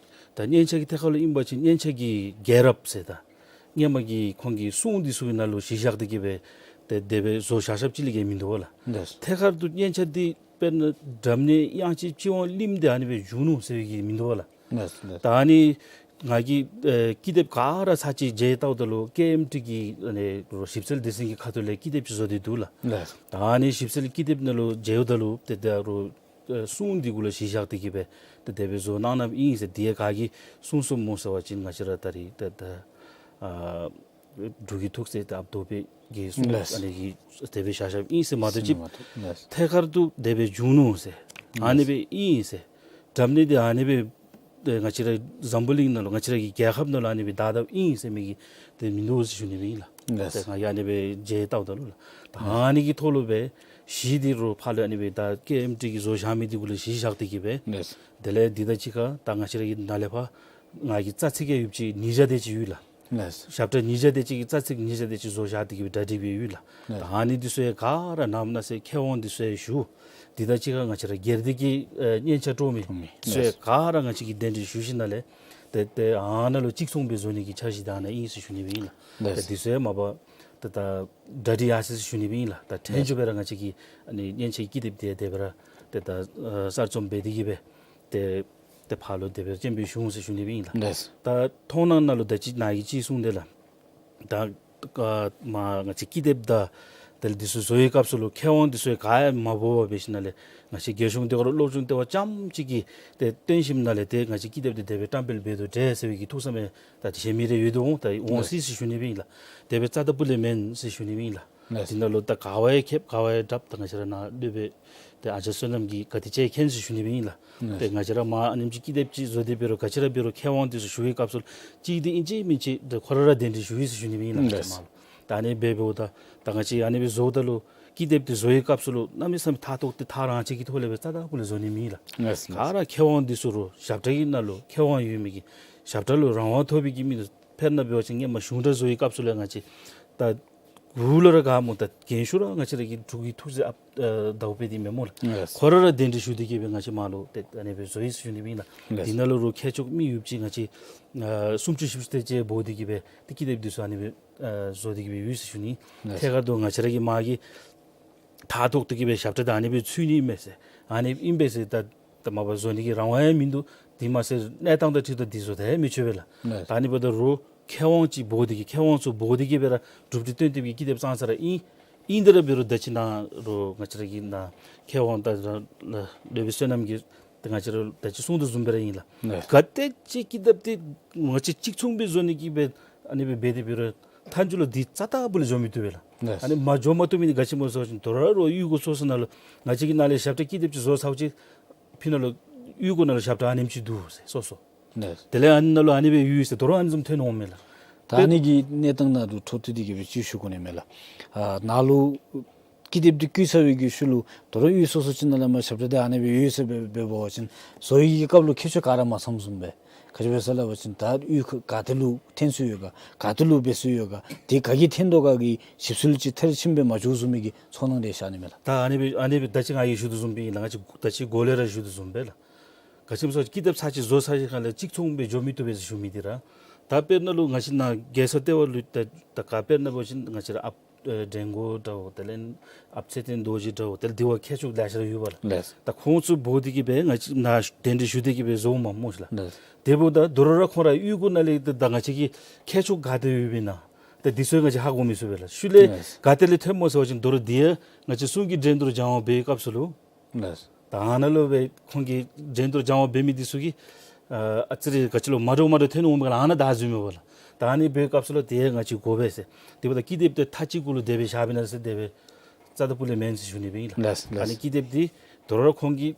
ད་སྙན་ཆ་གི་ཐད་ཁར་ལུ་ཨིན་པ་ཅིན་སྙན་ཆ་གི་རྒྱལ་རབས་ཟེར་ད་སྔོན་མ་གི་ཁོང་གི་གསུང་འདི་ཚུ་གི་ནང་ལུ་གཞི་བཞག་སྟེ་གི་སྦེ་ཏེ་དེ་སྦེ་བཟོ་བཞག་བཞགཔ་ཅིག་ལས་བརྒལ་མིན་འདུག་པ་ལགས། ལགས། ཐད་ཀར་དུ་སྙན་ཆ་འདི་དཔེར་ན་སྒྲ་སྙན་དབྱངས་ཅན་གཅིག་དབང་གླིང་འདི་ཨ་ནི་སྦེ་བྱུང་ནུག་ཟེར་བའི་གི་མིན་འདུག་པ་ལགས། ལགས་ལགས། ད་ཨ་ནི་ང་གིས་ཨེ་ཀི་དེབ་ག་ར་ཚར་གཅིག་མཇལ་བལྟཝ་ད་ལུ་ཀེ་ཨེམ་ཊི་གི་ཨ་ནི་ཞིབ་འཚོལ་སྡེ་ཚན་གྱི་ཁ་ཐུག་ལས་ཀི་དེབ་ཅིག་བཟོ་སྟེ་འདུག་ལགས། ལགས། ད་ཨ་ནི་ཞིབ་འཚོལ་ཀི་དེབ་ནང་ལུ་མཇལཝ་ད་ལུ་ཏེ་ད་རུང་ཨེ་གསུང་འདི་གུ་ལུ་གཞི་བཞག་སྟེ་གི་སྦེ་ཏེ་དེ་སྦེ་བཟོ་གནང་གནངམ་ཨིན་ཟེར། དེ་ཡང་ག་གིས་གསུངས་གསུངསམ་སྨོ་ཟེར་བ་ཅིན་ང་བཅས་ར་ད་རེས་ད་ད་ཨ་འབྲུག་གི་ཐུགས་སྲས་ད་ཨཔ་རྡོ་པེ་གིས་གསུངས། ལགས། ཨ་ནི་གིས་དེ་སྦེ་བཞག་བཞགཔ་ཨིན་ཟེར་མ་གཏོགས་ཅིག་ལགས། ཐད་ཀར་དུ་དེ་སྦེ་བྱུང་ནུག་ཟེར་ཨ་ནི་སྦེ་ཨིན་ཟེར་སྒྲ་སྙན་འདི་ཨ་ནི་སྦེ་ཏེ་ང་བཅས་ར་འཛམ་བུ་གླིང་ནང་ལུ་ང་བཅས་ར་གི་རྒྱལ་ཁབ་ནང་ལུ་ཨ་ནི་སྦེ་དར་དརཝ་ཨིན་ཟེར་མི་གི་ཏེ་མིན་འདུག་ཟེར་ཞུ་ནི་སྦེ་ཨིན་ལགས། ལགས། ཏེ་ང་གིས་ཨ་ནི་སྦེ་མཇལ་བལྟཝ་ད་ལུ་ལགས། ད་ཨ་ནི་གི་ཐོག་ལུ་སྦེ་གཞི་འདི་རུང་ཕར་ལུ་ཨ་ནི་སྦེ་ད་ཀེ་ཨེམ་ཊི་གིས་བཟོ་བཞག་མི་འདི་གུ་ལུ་གཞི་བཞག་སྟེ་གི་སྦེ། ལགས། དེ་ལས་འདི་དང་གཅིག་ཁར་ད་ང་བཅས་ར་གི་ནཱ་ལས་ཕར་ང་གི་རྩ་ཚིག་ཡང་ཡོདཔ་ཅིག་ཉིས་བརྒྱ་དེ་ཅིག་ཡོད་ལགས། ལགས། ཞབས་ཁྲ་ཉིས་བརྒྱ་དེ་ཅིག་གི་རྩ་ཚིག་ཉིས་བརྒྱ་དེ་ཅིག་བཟོ་བཞག་སྟེ་གི་སྦེ་གྲ་སྒྲིག་འབད་ཡོད་ལགས། ལགས། ད་ཨ་ནི་འདི་ཚུ་ཡང་ག་ར་ནམ་ན་ཟེར་མཁས་དབང་འདི་ཚུ་ཡང་ཞུ། འདི་དང་གཅིག་ཁར་ང་བཅས་ར་སྒེར་སྡེ་གི་ཨེ་སྙན་ཆ་དཀྲོག་མི་ལགས། ཚུ་ཡང་ག་ར་ང་བཅས་ཀྱིས་གདན་འདྲེན་ཞུ་ཞིནམ་ལས་ཏེ་ཏེ་ཨ་ནཱ་ལུ་གཅིག་མཚུངས་སྦེ་བཟོ་ནི་གི་འཆར་གཞི་དེ་ཨ་ནཱ་ཨིན་ཟེར་ཞུ་ནི་སྦེ་ཨིན་ལགས། ལགས། ཏེ་འདི་ཚུ་ཡང་མ་པ་ཏེ་ད་གྲ་སྒྲིག་ཡར་སོ་ཡི་ཟེར་ཞུ་ནི་སྦེ་ཨིན་ལགས། ད་ཐེངས་མཇུག་སྦེ་ར་ང་བཅས་ཀྱི་ཨ་ནི་སྙན་ཆ་ཀི་དེབ་འདི་དེ་སྦེ་ར་ཏེ་ད་ཨ་གསར་རྩོམ་འབད་དེ་གི་སྦེ་ཏེ་ཏེ་ཕར་ལུ་དེ་སྦེ་སྤྱན་འབུལ་ཞུ་འོང་ཟེར་ཞུ་ནི་སྦེ་ཨིན་ལགས། ལགས། ད་མཐོང་སྣང་ནང་ལུ་ད་ཅི་ནཱ་གིས་ཅིག་གསུངས་དེ་ལགས། ད་ཨ་མར་ང་བཅས་ཀི་དེབ་དང་ དེ་ལས་འདི་ཚུ་བཟོ་བའི་སྐབས་སུ་ལུ་མཁས་དབང་འདི་ཚུ་ག་ཡང་མ་འབོ་བར་འབད་ཞིནམ་ལས་ང་བཅས་རྒྱལ་གཞུང་ལྟེ་བ་ར་སློབ་སྦྱོང་ལྟེ་བ་རྐྱངམ་གཅིག་གིས་ཏེ་བཏོན་ཞིནམ་ལས་ཏེ་ང་བཅས་ཀྱི་ཀི་དེབ་འདི་དེ་སྦེ་བཀྲམ་སྤེལ་འབད་དོ་འདྲས་ཟེར་བའི་གི་ཐུགས་བསམ་ད་གཞན་མི་རེ་ཡོད་དོ་འོང་ད་འོང་སྲིད་ཟེར་ཞུ་ནི་སྦེ་ཨིན་ལགས། དེ་སྦེ་རྩ་ལས་སྤུ་ལས་མེན་ཟེར་ཞུ་ནི་སྦེ་ཨིན་ལགས། ལགས། དེ་ནང་ལུ་ད་ག་བ་ཡང་ཁེབ་ག་བ་ཡང་དྲགཔ་ད་ང་བཅས་ར་ནཱ་སློབ་དཔོན་ཏེ་ཨ་ཙརྱ་བསོད་ནམས་ཀྱིས་ག་དེ་ཅིག་མཁྱེན་ཟེར་ཞུ་ནི་སྦེ་ཨིན་ལགས། ལགས། ཏེ་ང་བཅས་ར་མར་ཨ་ནེམ་ཅིག་ཀི་དེབ་ཅིག་བཟོ་སྟེ་འབད་རུང་ག་ཅི་ར་འབད་རུང་མཁས་དབང་འདི་ཚུ་ཞུ་བའི་སྐབས་སུ་ལུ་གཅིག་འདི་ཨིན་ཅི་མིན་ཅི་ཏེ་ཁོ་ར་ར་གདན་འདྲེན་ཞུ་ཡི་ཟེར་ཞུ་ནི་སྦེ་ཨིན་ལགས། ལགས། ང་བཅས་མར་ལུ་ད་ཨ་ནི་འབད་འབདཝ་ད་ད་ང་བཅས་ཨ་ནི་སྦེ་བཟོཝ་ད་ལུ་ཀི་དེབ་འདི་བཟོ་བའི་སྐབས་སུ་ལུ་གནམ་མེད་ས་མེད་ཕྲག་དོག་འདི་ཐག་རང་བཅད་ཀྱི་ཐོག་ལས་སྦེ་རྩ་ལས་སྤུ་ལས་བཟོ་ནི་མེན་ལགས། ལགས། ལགས། ག་ར་མཁས་དབང་འདི་ཚུ་ར་ཞབས་ཁྲ་གི་ནང་ལུ་མཁས་དབང་ཡོད་མི་གི་ཞབས་ཁྲ་ལུ་རང་དབང་ཐོབ་པའི་གི་མི་འདི་དཔེར་ན་འབད་བ་ཅིན་ཧེ་མ་གཞུང་སྒྲ་བཟོ་བའི་སྐབས་སུ་ལས་ང་བཅས་ད་གུ་ལུ་ར་ག་སྨོ་ད་རྒན་ཤོས་ར་ང་བཅས་ར་གི་འབྲུག་གི་ཐུགས་སྲས་ཨཔ་ཨ་ཟླཝ་དཔལ་འདི་མེན་སྨོ་ལགས། ལགས། ཁོ་ར་ར་གདན་འདྲེན་ཞུ་སྟེ་གི་སྦེ་ང་བཅས་མར་ལུ་ཏེ་ཨ་ནི་སྦེ་བཟོ་ཡི་ཟེར་ཞུ་ནི་སྦེ་ཨིན་ལགས། ལགས། དེ་ནང་ལུ་ར་མཁས་མཆོག་མི་ཡུདཔ་ཅིག་ང་བཅས་ཨ་སུམ་ཅུ་བཞི་བཅུ་དེ་ཅིག་འབོ་སྟེ་གི་སྦེ་ཏེ་ཀི་དེབ་འདི་ཚུ་ཨ་ནི་སྦེ་ཨ་བཟོ་སྟེ་གི་སྦེ་ཡོད་ཟེར་ཞུ་ནི། ལགས། ཐད་ཀར་དུ་ང་བཅས་ར་གིས་མར་གྱི་ཕྲག་དོག་སྟེ་གི་སྦེ་ཞབས་ཁྲ་ད་ཨ་ནི་སྦེ་ཚུད་ནི་མས་ཟེར་ཨ་ནི་ཨིན་པས་ཟེར་ད་ད་མ་པ་བཟོ་ནི་གི་རང་དབང་ཡང་མིན་འདུག། དེ་མ་ཚད་གནས་སྟངས་དང་འཁྲིལ་ཏེ་འདི་བཟོ་ད་ཡང་མི་ཆོག་པས་ལགས། ལགས། ད་ཨ་ནི་འབདཝ་ད་ར་མཁས་དབང་ཅིག་འབོ་སྟེ་གི་མཁས་དབང་ཚུ་འབོ་སྟེ་གི་སྦེ་ར་གྲུབ་འབྲས་བཏོན་ཏེ་གི་ཀི་དེབ་བརྩམས་ས་ར་ཨིན། ཨིན་ཏེ་ར་འབད་རུང་ད་ཅི་ནཱ་ར་ང་བཅས་ར་གི་ནཱ་མཁས་དབང་ད་ར་སློབ་དཔོན་བསོད་ནམས་ཀྱིས་ད་ང་བཅས་ར་ད་ཅི་གསུངས་དོ་བཟུམ་སྦེ་ར་ཨིན་ལགས། ལགས། ག་དེ་ཅིག་ཀི་དེབ་འདི་ང་བཅས་གཅིག་མཚུངས་སྦེ་བཟོ་ནི་གི་སྦེ་ཨ་ནི་སྦེ་འབད་དེ་འབད་རུང་མཐའ་མཇུག་ལུ་འདི་རྩ་ལས་སྤུ་ལས་འགྱོ་མི་བཏུབ་པས་ལགས། ལགས། ཨ་ནི་མ་འགྱོ་མ་བཏུབ་མི་འདི་ག་ཅི་སྨོ་ཟེར་བ་ཅིན་དོ་རུང་ར་གཡུས་སྒོ་སོ་སོ་ནང་ལུ་ང་བཅས་ཀྱི་ནཱ་ལས་ཞབས་ཁྲ་ཀི་དེབ་ཅིག་བཟོ་ཚརཝ་ཅིག་ཕི་ནང་ལུ་གཡུས་སྒོ་ནང་ལུ་ཞབས་ཁྲ་ཨ་ནེམ་ཅིག་འདུག་ཟེར་སོ་སོ། ལགས། དེ་ལས་ཨ་ནི་ནང་ལུ་ཨ་ནི་སྦེ་ཡོད་ཟེར་དོ་རུང་ཨ་ནི་བཟུམ་ཐོན་འོང་མས་ལགས། ད་ཨ་ནི་གི་གནས་སྟངས་ནང་ལུ་འཕྲོ་མཐུད་དེ་གི་སྦེ་ཅིག་ཞུ་དགོ་ནི་མས་ལགས། ཨ་ནཱ་ལུ་ཀི་དེབ་འདི་བརྐུས་ཚར་བའི་གི་ཤུལ་ལུ་དོ་རུང་གཡུས་སོ་སོ་ཅིག་ནང་ལས་མར་ཞབས་ཁྲ་འདི་ཨ་ནི་སྦེ་ཡོད་ཟེར་སྦེ་འབད་བ་ཅིན་བཟོ་བའི་གི་སྐབས་ལུ་ཁྱད་ཆོས་ག་ར་མ་ཚངམ་བཟུམ་སྦེ། ག་ཅི་སྦེ་ཟེར་སླབ་པ་ཅིན་ད་གཡུས་ཁ་ག་ཏེ་ལུ་འཐོན་སྲོལ་ཡོད་ག་ག་ཏེ་ལུ་འབད་སྲོལ་ཡོད་ག་དེ་ག་གིས་འཐོན་དོ་ག་གི་ཞིབ་འཚོལ་ཅིག་མཐར་ཕྱིནམ་སྦེ་མ་བྱུང་བཟུམ་མའི་གི་ཚོར་སྣང་རེ་ཤར་ནི་མས་ལགས། ད་ཨ་ནི་སྦེ་ཨ་ནི་སྦེ་ད་ཅི་ང་གིས་ཞུ་དོ་བཟུམ་སྦེ་ཨིན་ལགས། ང་བཅས་ད་ཅི་འགོ་ལས་ར་ཞུ་དོ་བཟུམ་སྦེ་ལགས། ག་ཅི་སྨོ་ཟེར་བ་ཅིན་ཀི་དེབ་ཚར་ཅིག་བཟོ་ཚར་ཞིནམ་ལས་གཅིག་མཚུངས་སྦེ་འགྱོ་མི་བཏུབ་པས་ཟེར་ཞུ་མི་འདི་ར། ད་དཔེར་ན་ལུ་ང་བཅས་ནཱ་རྒྱལ་ས་ལྟེ་བ་ལུ་ད་ད་ག་དཔེར་ན་འབད་བ་ཅིན་ང་བཅས་ར་ཨཔ་ཨེ་འགྲན་སྒོ་འདྲཝ་དེ་ལས་ཨཔ་ཚེ་བརྟན་རྡོ་རྗེ་འདྲཝ་དེ་ལས་འདི་བ་མཁས་མཆོག་ལེ་ཤ་ར་ཡོད་པས་ལགས། ལགས། ད་ཁོང་ཚུ་འབོ་སྟེ་གི་སྦེ་ང་བཅས་ནཱ་གདན་འདྲེན་ཞུ་སྟེ་གི་སྦེ་བཟོཝ་མས་སྨོ་ལགས། ལགས། དེ་འབདཝ་ད་དོ་རུང་ར་ཁོང་ར་གཡུས་སྒོ་ནང་ལས་ད་ད་ང་བཅས་ཀྱི་མཁས་མཆོག་ག་ཏེ་ཡོདཔ་ཨིན་ན་ད་འདི་ཚུ་ང་བཅས་ཧ་གོ་མི་ཚུགས་པས་ལགས། ཤུལ་ལས་ལགས། ག་ཏེ་ལས་འཐོནམ་སྨོ་ཟེར་བ་ཅིན་དོ་རུང་འདི་ཡང་ང་བཅས་གསུང་གི་འགྲན་བསྡུར་སྦྱང་བ་འབད་བའི་སྐབས་སུ་ལུ། ལགས། ད་ཨ་ནཱ་ལུ་སྦེ་ཁོང་གིས་འགྲན་བསྡུར་སྦྱང་བ་འབད་མི་འདི་ཚུ་གིས་ཨ་ཨ་ཙི་རེ་ག་ཅི་ལོ་མ་འདྲཝ་མ་འདྲཝ་འཐོན་འོང་མས་ག་ལགས། ཨ་ནཱ་ད་འཛུལ་མས་པ་ལགས། ད་ཨ་ནི་འབད་བའི་སྐབས་སུ་ལུ་དེ་ང་བཅས་དགོ་པས་ཟེར། དེ་འབདཝ་ད་ཀི་དེབ་འདི་མཐའ་གཅིག་གུ་ལུ་དེ་སྦེ་བཞག་པས་ན་ཟེར་དེ་སྦེ་རྩ་ལས་སྤུ་ལས་མེན་ཟེར་ཞུ་ནི་སྦེ་ཨིན་ལགས། ལགས་ལགས། ཨ་ནི་ཀི་དེབ་འདི་དོ་རུང་ར་ཁོང་གིས་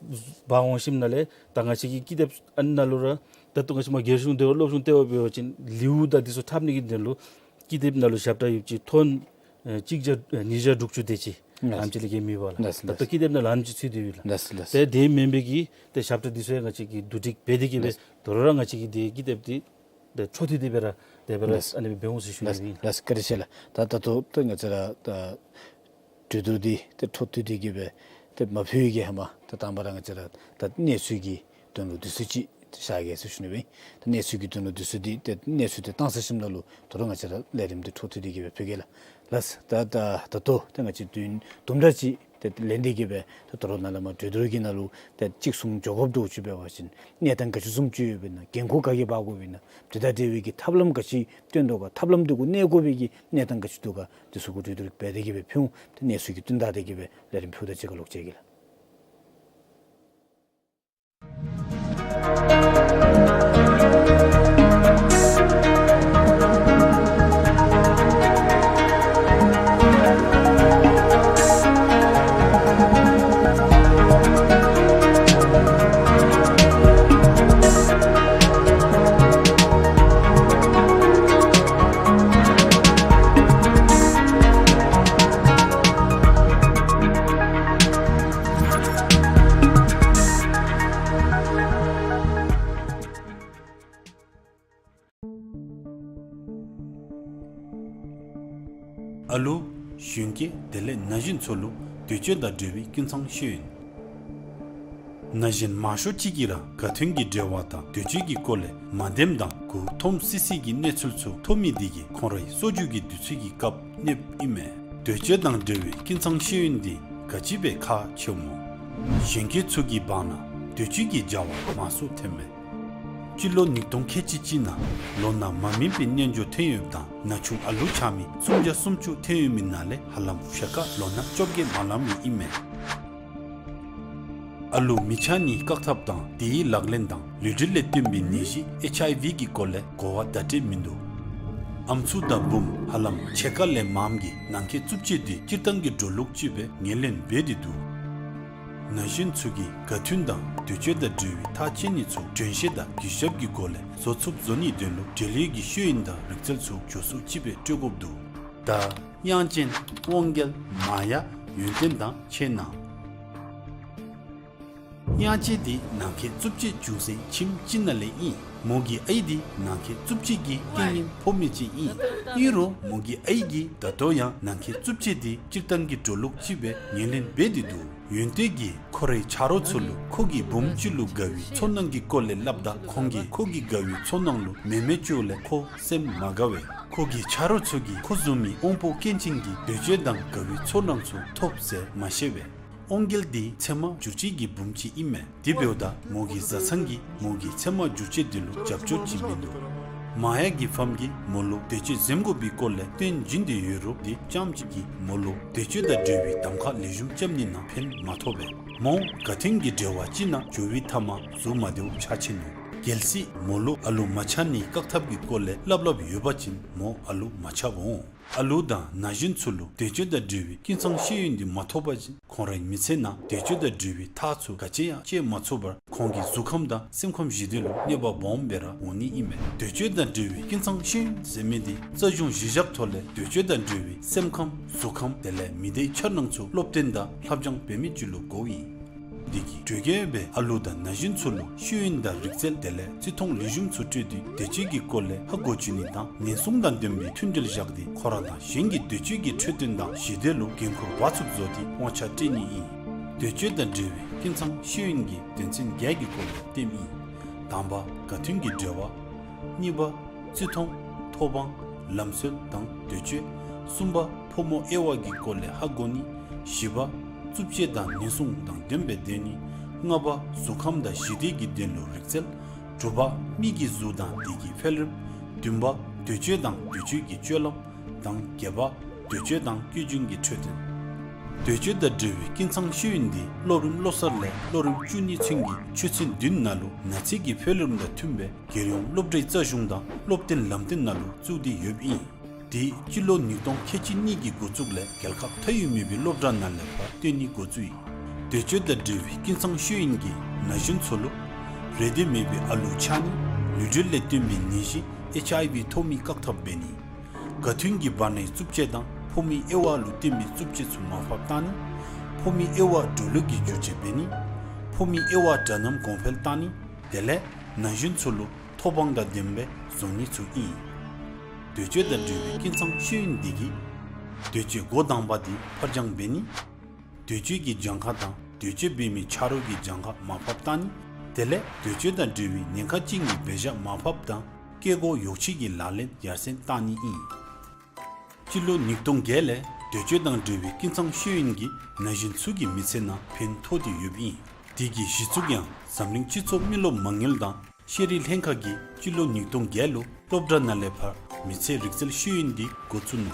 འབག་འོང་ཞིནམ་ལས་ད་ང་བཅས་ཀྱི་ཀི་དེབ་ཨ་ནཱ་ལུ་ར་ད་ལྟོ་ང་བཅས་མར་རྒྱལ་གཞུང་ལྟེ་བ་སློབ་སྦྱོང་ལྟེ་བ་འབད་བ་ཅིན་ལེའུ་དང་འདི་ཚུ་འཁྲབ་ནི་གི་དོན་ལུ་ཀི་དེབ་ནང་ལུ་ཞབས་ཁྲ་ཡོདཔ་ཅིག་ཐོན་ཨེ་གཅིག་བརྒྱ་ཨེ་ཉིས་བརྒྱ་དྲུག་ཅུ་དེ་ཅིག་ལགས། ཨ་ནེམ་ཅིག་ལས་བརྒལ་མེད་པ་ལགས། ལགས་ལགས། ད་ལྟོ་ཀི་དེབ་ནང་ལུ་ཨ་ནེམ་ཅིག་ཚུད་དེ་ཡོད་ལགས། ལགས་ལགས། ཏེ་དེ་མེན་པའི་གི་ཏེ་ཞབས་ཁྲ་འདི་ཚུ་ཡང་ང་བཅས་ཀྱིས་བསྡུ་སྒྲིག་འབད་དེ་གི་སྦེ་ལགས། དོ་རུང་ར་ང་བཅས་ཀྱིས་འདི་ཀི་དེབ་འདི་ཏེ་འཕྲོ་མཐུད་དེ་སྦེ་ར་དེ་སྦེ་ར་ལགས། ཨ་ནི་སྦེ་འབད་འོང་ཟེར་ཞུ་ནི་ལགས་ཨིན། ལགས། བཀའ་དྲིན་ཆེ་ལགས། ད་ད་ལྟོ་ཏེ་ང་བཅས་ར་ད་གྲོས་བསྡུར་འདི་ཏེ་འཕྲོ་མཐུད་དེ་གི་སྦེ་ཏེ་མ་ཕུལ་བའི་གི་ཧེ་མ་ཏེ་དང་པ་ར་ང་བཅས་ར་ད་གནས་ཚུལ་གྱི་དོན་ལུ་དུས་ཚོད་ཅིག་བཞག་གེ་ཟེར་ཞུ་ནི་སྦེ། ད་གནས་ཚུལ་གྱི་དོན་ལུ་དུས་ཚོད་འདི་ཏེ་གནས་ཚུལ་འདི་བཏང་ཚར་ཞིནམ་ལས་ལུ་དོ་རུང་ང་བཅས་ར་ལས་རིམ་འདི་འཕྲོ་མཐུད་དེ་གི་སྦེ་ཕུལ་གེ་ལགས། ལགས། ད་ད་ད་ལྟོ་ཏེ་ང་བཅས་དུས་ཡུན་དུམ་གྲ་ཅིག་ཏེ་ལེན་ཏེ་གི་སྦེ་ད་དོ་རུང་ནཱ་ལས་མར་གྲོས་བསྡུར་གྱི་ནང་ལུ་ཏེ་གཅིག་མཚུངས་འགྱོ་དགོཔ་འདྲཝ་ཅིག་འབད་བ་ཅིན་གནས་སྟངས་ག་ཅི་བཟུམ་ཅིག་ཡོདཔ་ཨིན་ན་འགན་ཁུར་ག་གིས་འབག་དགོཔ་ཨིན་ན་དེ་དང་འབྲེལ་བའི་གི་ཐབས་ལམ་ག་ཅི་བཏོན་དོ་ག་ཐབས་ལམ་འདི་གུ་གནས་དགོ་པའི་གི་གནས་སྟངས་ག་ཅི་འདུག་ག་འདི་ཚུ་གུ་གྲོས་བསྡུར་འབད་དེ་གི་སྦེ་ཕུལ་འོང་། ཏེ་གནས་ཚུལ་གྱི་བསྟུན་བཏང་སྟེ་གི་སྦེ་ལས་རིམ་ཕུལཝ་ད་གཅིག་ཁར་ལོག་མཇལ་གེ་ལགས། ཨ་ལོ། གཞོན་སྐྱེས་དེ་ལས་ན་གཞོན་ཚུ་ལུ་འདོད་སྤྱོད་དང་འབྲེལ་བའི་ཀུན་ཚང་ཤེས་ཡོན། ན་གཞོན་མང་ཤོས་ཅིག་གིས་ར་ག་ཐོན་གྱི་འབྲེལ་བ་དང་འདོད་སྤྱོད་ཀྱི་སྐོར་ལས་མ་བདེནམ་དང་མགུ་འཐོམ་སི་སི་གི་གནས་ཚུལ་ཚུ་ཐོབ་མི་འདི་གིས་ཁོང་རའི་གསོ་རྒྱུ་གི་དུས་ཚོད་ཀྱི་སྐབས་གནསཔ་ཨིན་མས། འདོད་སྤྱོད་དང་འབྲེལ་བའི་ཀུན་ཚང་ཤེས་ཡོན་འདི་ག་ཅི་སྦེ་ཁག་ཆེཝ་སྨོ། གཞོན་སྐྱེས་ཚུ་གི་བར་ན་འདོད་སྤྱོད་ཀྱི་བྱ་བ་མང་སུ་ཐོནམ་མས། སྤྱི་ལོ་ཉིས་སྟོང་ཁལ་གཅིག་གཅིག་ནང་ལོ་ན་མ་སྨིན་པའི་རྣལ་འབྱོར་ཐོན་ཡོདཔ་དང་ ན་ཆུང་ཨ་ལུ་ཆགས་མི་སུམ་བརྒྱ་སུམ་ཅུ་ཐོན་ཡོད་མི་ནང་ལས་ཧ་ལམ་ཕྱེད་ཀ་ལོ་ན་བཅོ་བརྒྱད་མ་ལང་མི་ཨིན་མས། ཨ་ལུ་མི་ཆགས་ནིའི་བཀག་ཐབས་དང་དེའི་ལག་ལེན་དང་ལུས་འབྲེལ་ལས་བརྟེན་པའི་ནད་གཞི་ཨེཆ་ཨའི་ཝི་གི་སྐོར་ལས་གོ་བ་བརྡ་སྤྲོད་མིན་འདུག། ཨམ་སྲུ་དང་བུམོ་ཧ་ལམ་ཕྱེད་ཀ་ལས་མངམ་གིས་ནང་འཁོད་རྩུབ་སྤྱོད་དེ་སྤྱིར་བཏང་གི་འགྲོ་ལུགས་ཅིག་སྦེ་ངོས་ལེན་འབད་དེ་འདུག། ན་གཞོན་ཚུ་གིས་ག་ཐུན་དང་འདོད་སྤྱོད་དང་འབྲེལ་བའི་ཐག་བཅད་ནི་ཚུ་དྲན་ཤེས་དང་གུས་ཞབས་ཀྱི་སྒོ་ལས་བཟོ་ཚུགསཔ་བཟོ་ནིའི་དོན་ལུ་འབྲེལ་ཡོད་ཀྱི་ཤེས་ཡོན་དང་རིག་རྩལ་ཚུ་མགྱོགས་སུ་ཅིག་སྦེ་སྤྲོད་དགོཔ་འདུག། ད་དབྱངས་ཅན་དབང་རྒྱལ་མ་ཡ་ཡོན་ཏན་དང་ཆེ་ན། དབྱངས་ཅན་འདི་ནང་འཁོད་རྩུབ་སྤྱོད་བྱུང་སའི་ཁྱིམ་ཅིག་ནང་ལས་ཨིན། མོ་གི་ཨའི་འདི་ནང་འཁོད་རྩུབ་སྤྱོད་ཀྱི་རྐྱེན་ངན་ཕོག་མི་ཅིག་ཨིན། ཨིན་རུང་མོ་གི་ཨའི་གིས་ད་ལྟོ་ཡང་ནང་འཁོད་རྩུབ་སྤྱོད་འདི་སྤྱིར་བཏང་གི་འགྲོ་ལུགས་ཅིག་སྦེ་ངོས་ལེན་འབད་དེ་འདུག། ཡོན་ཏན་གྱིས་ཁོ་རའི་ཆ་རོགས་ཚུ་ལུ་ཁོ་གི་བུམོ་ཅིག་ལུ་དགའ་བའི་ཚོར་སྣང་གི་སྐོར་ལས་སླབ་ད་ཁོང་གིས་ཁོ་གི་དགའ་བའི་ཚོར་སྣང་ལུ་མེ་མེ་བཅོ་ལས་ཁོ་སེམས་མ་དགའ་བས། ཁོ་གི་ཆ་རོགས་ཚུ་གིས་ཁོ་བཟུམ་མའི་དབང་པོ་སྐྱོན་ཅན་གྱི་འདོད་སྤྱོད་དང་དགའ་བའི་ཚོར་སྣང་ཚུ་ཐོབ་ཟེར་མ་ཤེས་པས། དབང་རྒྱལ་འདི་ཚེར་མ་འགྱུར་བཅོས་ཀྱི་བུམོ་ཅིག་ཨིན་མས། དེ་འབདཝ་ད་མོ་གི་བཟའ་ཚང་གིས་མོ་གི་ཚེར་མ་འགྱུར་བཅོས་འདི་ལུ་རྒྱབ་སྐྱོར་ཅིག་མིན་འདུག། མ་ཡ་གི་ཕམ་གིས་མོ་ལུ་འདོད་སྤྱོད་འཛེམ་དགོ་པའི་སྐོར་ལས་སྟོན་བྱིན་ཏེ་ཡོད་རུང་དེ་རྐྱངམ་གཅིག་གིས་མོ་ལུ་འདོད་སྤྱོད་དང་འབྲེལ་བའི་གདམ་ཁ་ལེགས་ཤོམ་རྐྱབ་ནི་ནང་ཕན་མ་ཐོགས་པས། མོ་ག་ཐུན་གྱི་འབྲེལ་བ་ཅིག་ནང་འགྱོ་བའི་མཐའ་མ་གཟུགས་མ་བདེཝ་ཆགས་ཆི་ནུག། གལ་སྲིད་མོ་ལུ་ཨ་ལུ་མ་ཆགས་ནིའི་བཀག་ཐབས་ཀྱི་སྐོར་ལས་སླབ་སླབ་ཡོད་པ་ཅིན་མོ་ཨ་ལུ་མ་ཆགསཔ་འོང་། ཨ་ལུ་དང་ན་གཞོན་ཚུ་ལུ་འདོད་སྤྱོད་དང་འབྲེལ་བའི་ཀུན་ཚང་ཤེས་ཡོན་འདི་མ་ཐོབ་པ་ཅིན་ཁོང་རའི་མི་ཚེ་ནང་འདོད་སྤྱོད་དང་འབྲེལ་བའི་ཐག་ཚུ་ག་ཅི་ཡང་བཅད་མ་ཚུགས་པར་ཁོང་གི་གཟུགས་ཁམས་དང་སེམས་ཁམས་ཞི་བདེ་ལུ་གནོད་པ་སྦོམ་སྦེ་ར་འོང་ནི་ཨིན་མས། འདོད་སྤྱོད་དང་འབྲེལ་བའི་ཀུན་ཚང་ཤེས་ཡོན་ཟེར་མི་འདི་རྩ་གཞུང་གཞི་བཞག་ཐོག་ལས་འདོད་སྤྱོད་དང་འབྲེལ་བའི་སེམས་ཁམས་གཟུགས་ཁམས་དེ་ལས་མི་སྡེའི་འཆར་སྣང་ཚུ་སློབ་སྟོན་དང་ལྷབ་སྦྱང་འབད་མི་ཅིག་ལུ་གོཝ་ཨིན། འདི་གིས་གྲོས་ཁྱབ་སྦེ་ཨ་ལུ་དང་ན་གཞོན་ཚུ་ལུ་ཤེས་ཡོན་དང་རིག་རྩལ་དེ་ལས་བརྩི་མཐོང་ལེགས་ཤོམ་ཚུ་སྤྲོད་དེ་འདོད་སྤྱོད་ཀྱི་སྐོར་ལས་ཧ་གོ་བཅུག་ནི་དང་ཉེན་སྲུང་དང་ལྡན་པའི་མཐུན་འབྲེལ་བཞག་སྟེ་ཁོ་ར་དང་གཞན་གྱི་འདོད་སྤྱོད་ཀྱི་འཕྲོད་བསྟེན་དང་ཞི་བདེ་ལུ་འགན་ཁུར་འབག་ཚུགསཔ་བཟོ་སྟེ་དབང་ཆ་སྤྲོད་ནི་ཨིན། འདོད་སྤྱོད་དང་འབྲེལ་བའི་ཀུན་ཚང་ཤེས་ཡོན་གྱི་དོན་ཚན་བརྒྱད་ཀྱི་སྐོར་ལས་སྟོནམ་ཨིན། དང་པ་ག་ཐུན་གྱི་འབྲེལ་བ། གཉིས་པ་བརྩི་མཐོང་། ཐོབ་དབང་། ལམ་སྲོལ་དང་འདོད་སྤྱོད། གསུམ་པ་ཕོ་མོ་དབྱེ་བ་གི་སྐོར་ལས་ཧ་གོ་ནི། བཞི་པ་རྩུབ་སྤྱོད་དང་ཉེན་སྲུང་དང་ལྡནམ་སྦེ་སྡོད་ནི། ལྔ་པ་གཟུགས་ཁམས་དང་ཞི་བདེ་གི་དོན་ལུ་རིག་རྩལ། དྲུག་པ་མི་གི་གཟུགས་དང་དེ་གི་འཕེལ་རིམ། བདུན་པ་འདོད་སྤྱོད་དང་འདོད་སྤྱོད་ཀྱི་སྤྱོད་ལམ། དང་བརྒྱད་པ་འདོད་སྤྱོད་དང་བཀོལ་སྦྱིན་གྱི་འཕྲོད་བསྟེན། འདོད་སྤྱོད་དང་འབྲེལ་བའི་ཀུན་ཚང་ཤེས་ཡོན་འདི་སློབ་རིམ་སློབ་གསར་ལས་སློབ་རིམ་བཅུ་གཉིས་ཚུན་གྱི་ཆོས་ཚན་བདུན་ནང་ལུ་ན་ཚོད་ཀྱི་འཕེལ་རིམ་དང་མཐུནམ་སྦེ་རྒྱལ་ཡོངས་སློབ་གྲྭའི་རྩ་གཞུང་དང་སློབ་སྟོན་ལམ་སྟོན་ནང་ལུ་བཙུགས་ཏེ་ཡོདཔ་ཨིན། དེ་སྤྱི་ལོ་ཉིས་སྟོང་ཁལ་གཅིག་གཉིས་ཀྱི་འགོ་བཙུགས་ལས་རྒྱལ་ཁབ་མཐའ་དབུས་མེད་པའི་སློབ་གྲྭ་ནང་ལས་ཕར་སྟོན་ནི་འགོ་བཙུགས་ཡི། འདོད་སྤྱོད་དང་འབྲེལ་བའི་ཀུན་ཚང་ཤེས་ཡོན་གྱིས་ན་གཞོན་ཚུ་ལུ་རེ་འདོད་མེད་པའི་ཨ་ལུ་ཆགས་ནི། ལུས་འབྲེལ་ལས་བརྟེན་པའི་ནད་གཞི་ཨེཆ་ཨའི་ཝི་ཐོབ་མི་བཀག་ཐབས་འབད་ནི། ག་ཐུན་གྱི་བར་ནའི་རྩུབ་སྤྱོད་དང་ཕོ་མོའི་དབྱེ་བ་ལུ་བརྟེན་པའི་རྩུབ་སྤྱོད་ཚུ་མར་ཕབ་བཏང་ནི། ཕོ་མོའི་དབྱེ་བ་འགྲོ་ལུགས་ཀྱི་འགྱུར་བཅོས་འབད་ནི། ཕོ་མོའི་དབྱེ་བ་འདྲ་མཉམ་གོང་འཕེལ་བཏང་ནི། དེ་ལས་ན་གཞོན་ཚུ་ལུ་ཐོབ་དབང་དང་ལྡནམ་སྦེ་བཟོ་ནི་ཚུ་ཨིན། འདོད་སྤྱོད་དང་འབྲེལ་བའི་ཀུན་ཚང་ཤེས་ཡོན་འདི་གིས་འདོད་སྤྱོད་འགོ་དང་པ་འདི་ཕར་འགྱངས་འབད་ནི། འདོད་སྤྱོད་ཀྱི་གྱངས་ཁ་དང་འདོད་སྤྱོད་འབད་མི་ཆ་རོགས་ཀྱི་གྱངས་ཁ་མར་ཕབ་བཏང་ནི། དེ་ལས་འདོད་སྤྱོད་དང་འབྲེལ་བའི་ཉེན་ཁ་ཅན་གྱི་འབད་བཞག་མར་ཕབ་དང་སྐད་གོ་ཡོག་ཆིངས་ཀྱི་ལག་ལེན་ཡར་སེང་བཏང་ནི་ཨིན། སྤྱི་ལོ་ཉིས་སྟོང་བརྒྱད་ལས་འདོད་སྤྱོད་དང་འབྲེལ་བའི་ཀུན་ཚང་ཤེས་ཡོན་གྱིས་ན་གཞོན་ཚུ་གི་མི་ཚེ་ནང་ཕན་ཐོགས་ཏེ་ཡོདཔ་ཨིན། དེ་གི་གཞི་བཙུགས་ཡང་འཛམ་གླིང་སྤྱི་ཚོགས་མི་རློབས་མ་དངུལ་དང་ཤེས་རིག་ལྷན་ཁག་གིས་སྤྱི་ལོ་ཉིས་སྟོང་བརྒྱད་ལུ་སློབ་གྲྭ་ནང་ལས་ཕར་མི་ཚེའི་རིག་རྩལ་ཤེས་ཡོན་འདི་འགོ་བཙུགས་ནུག།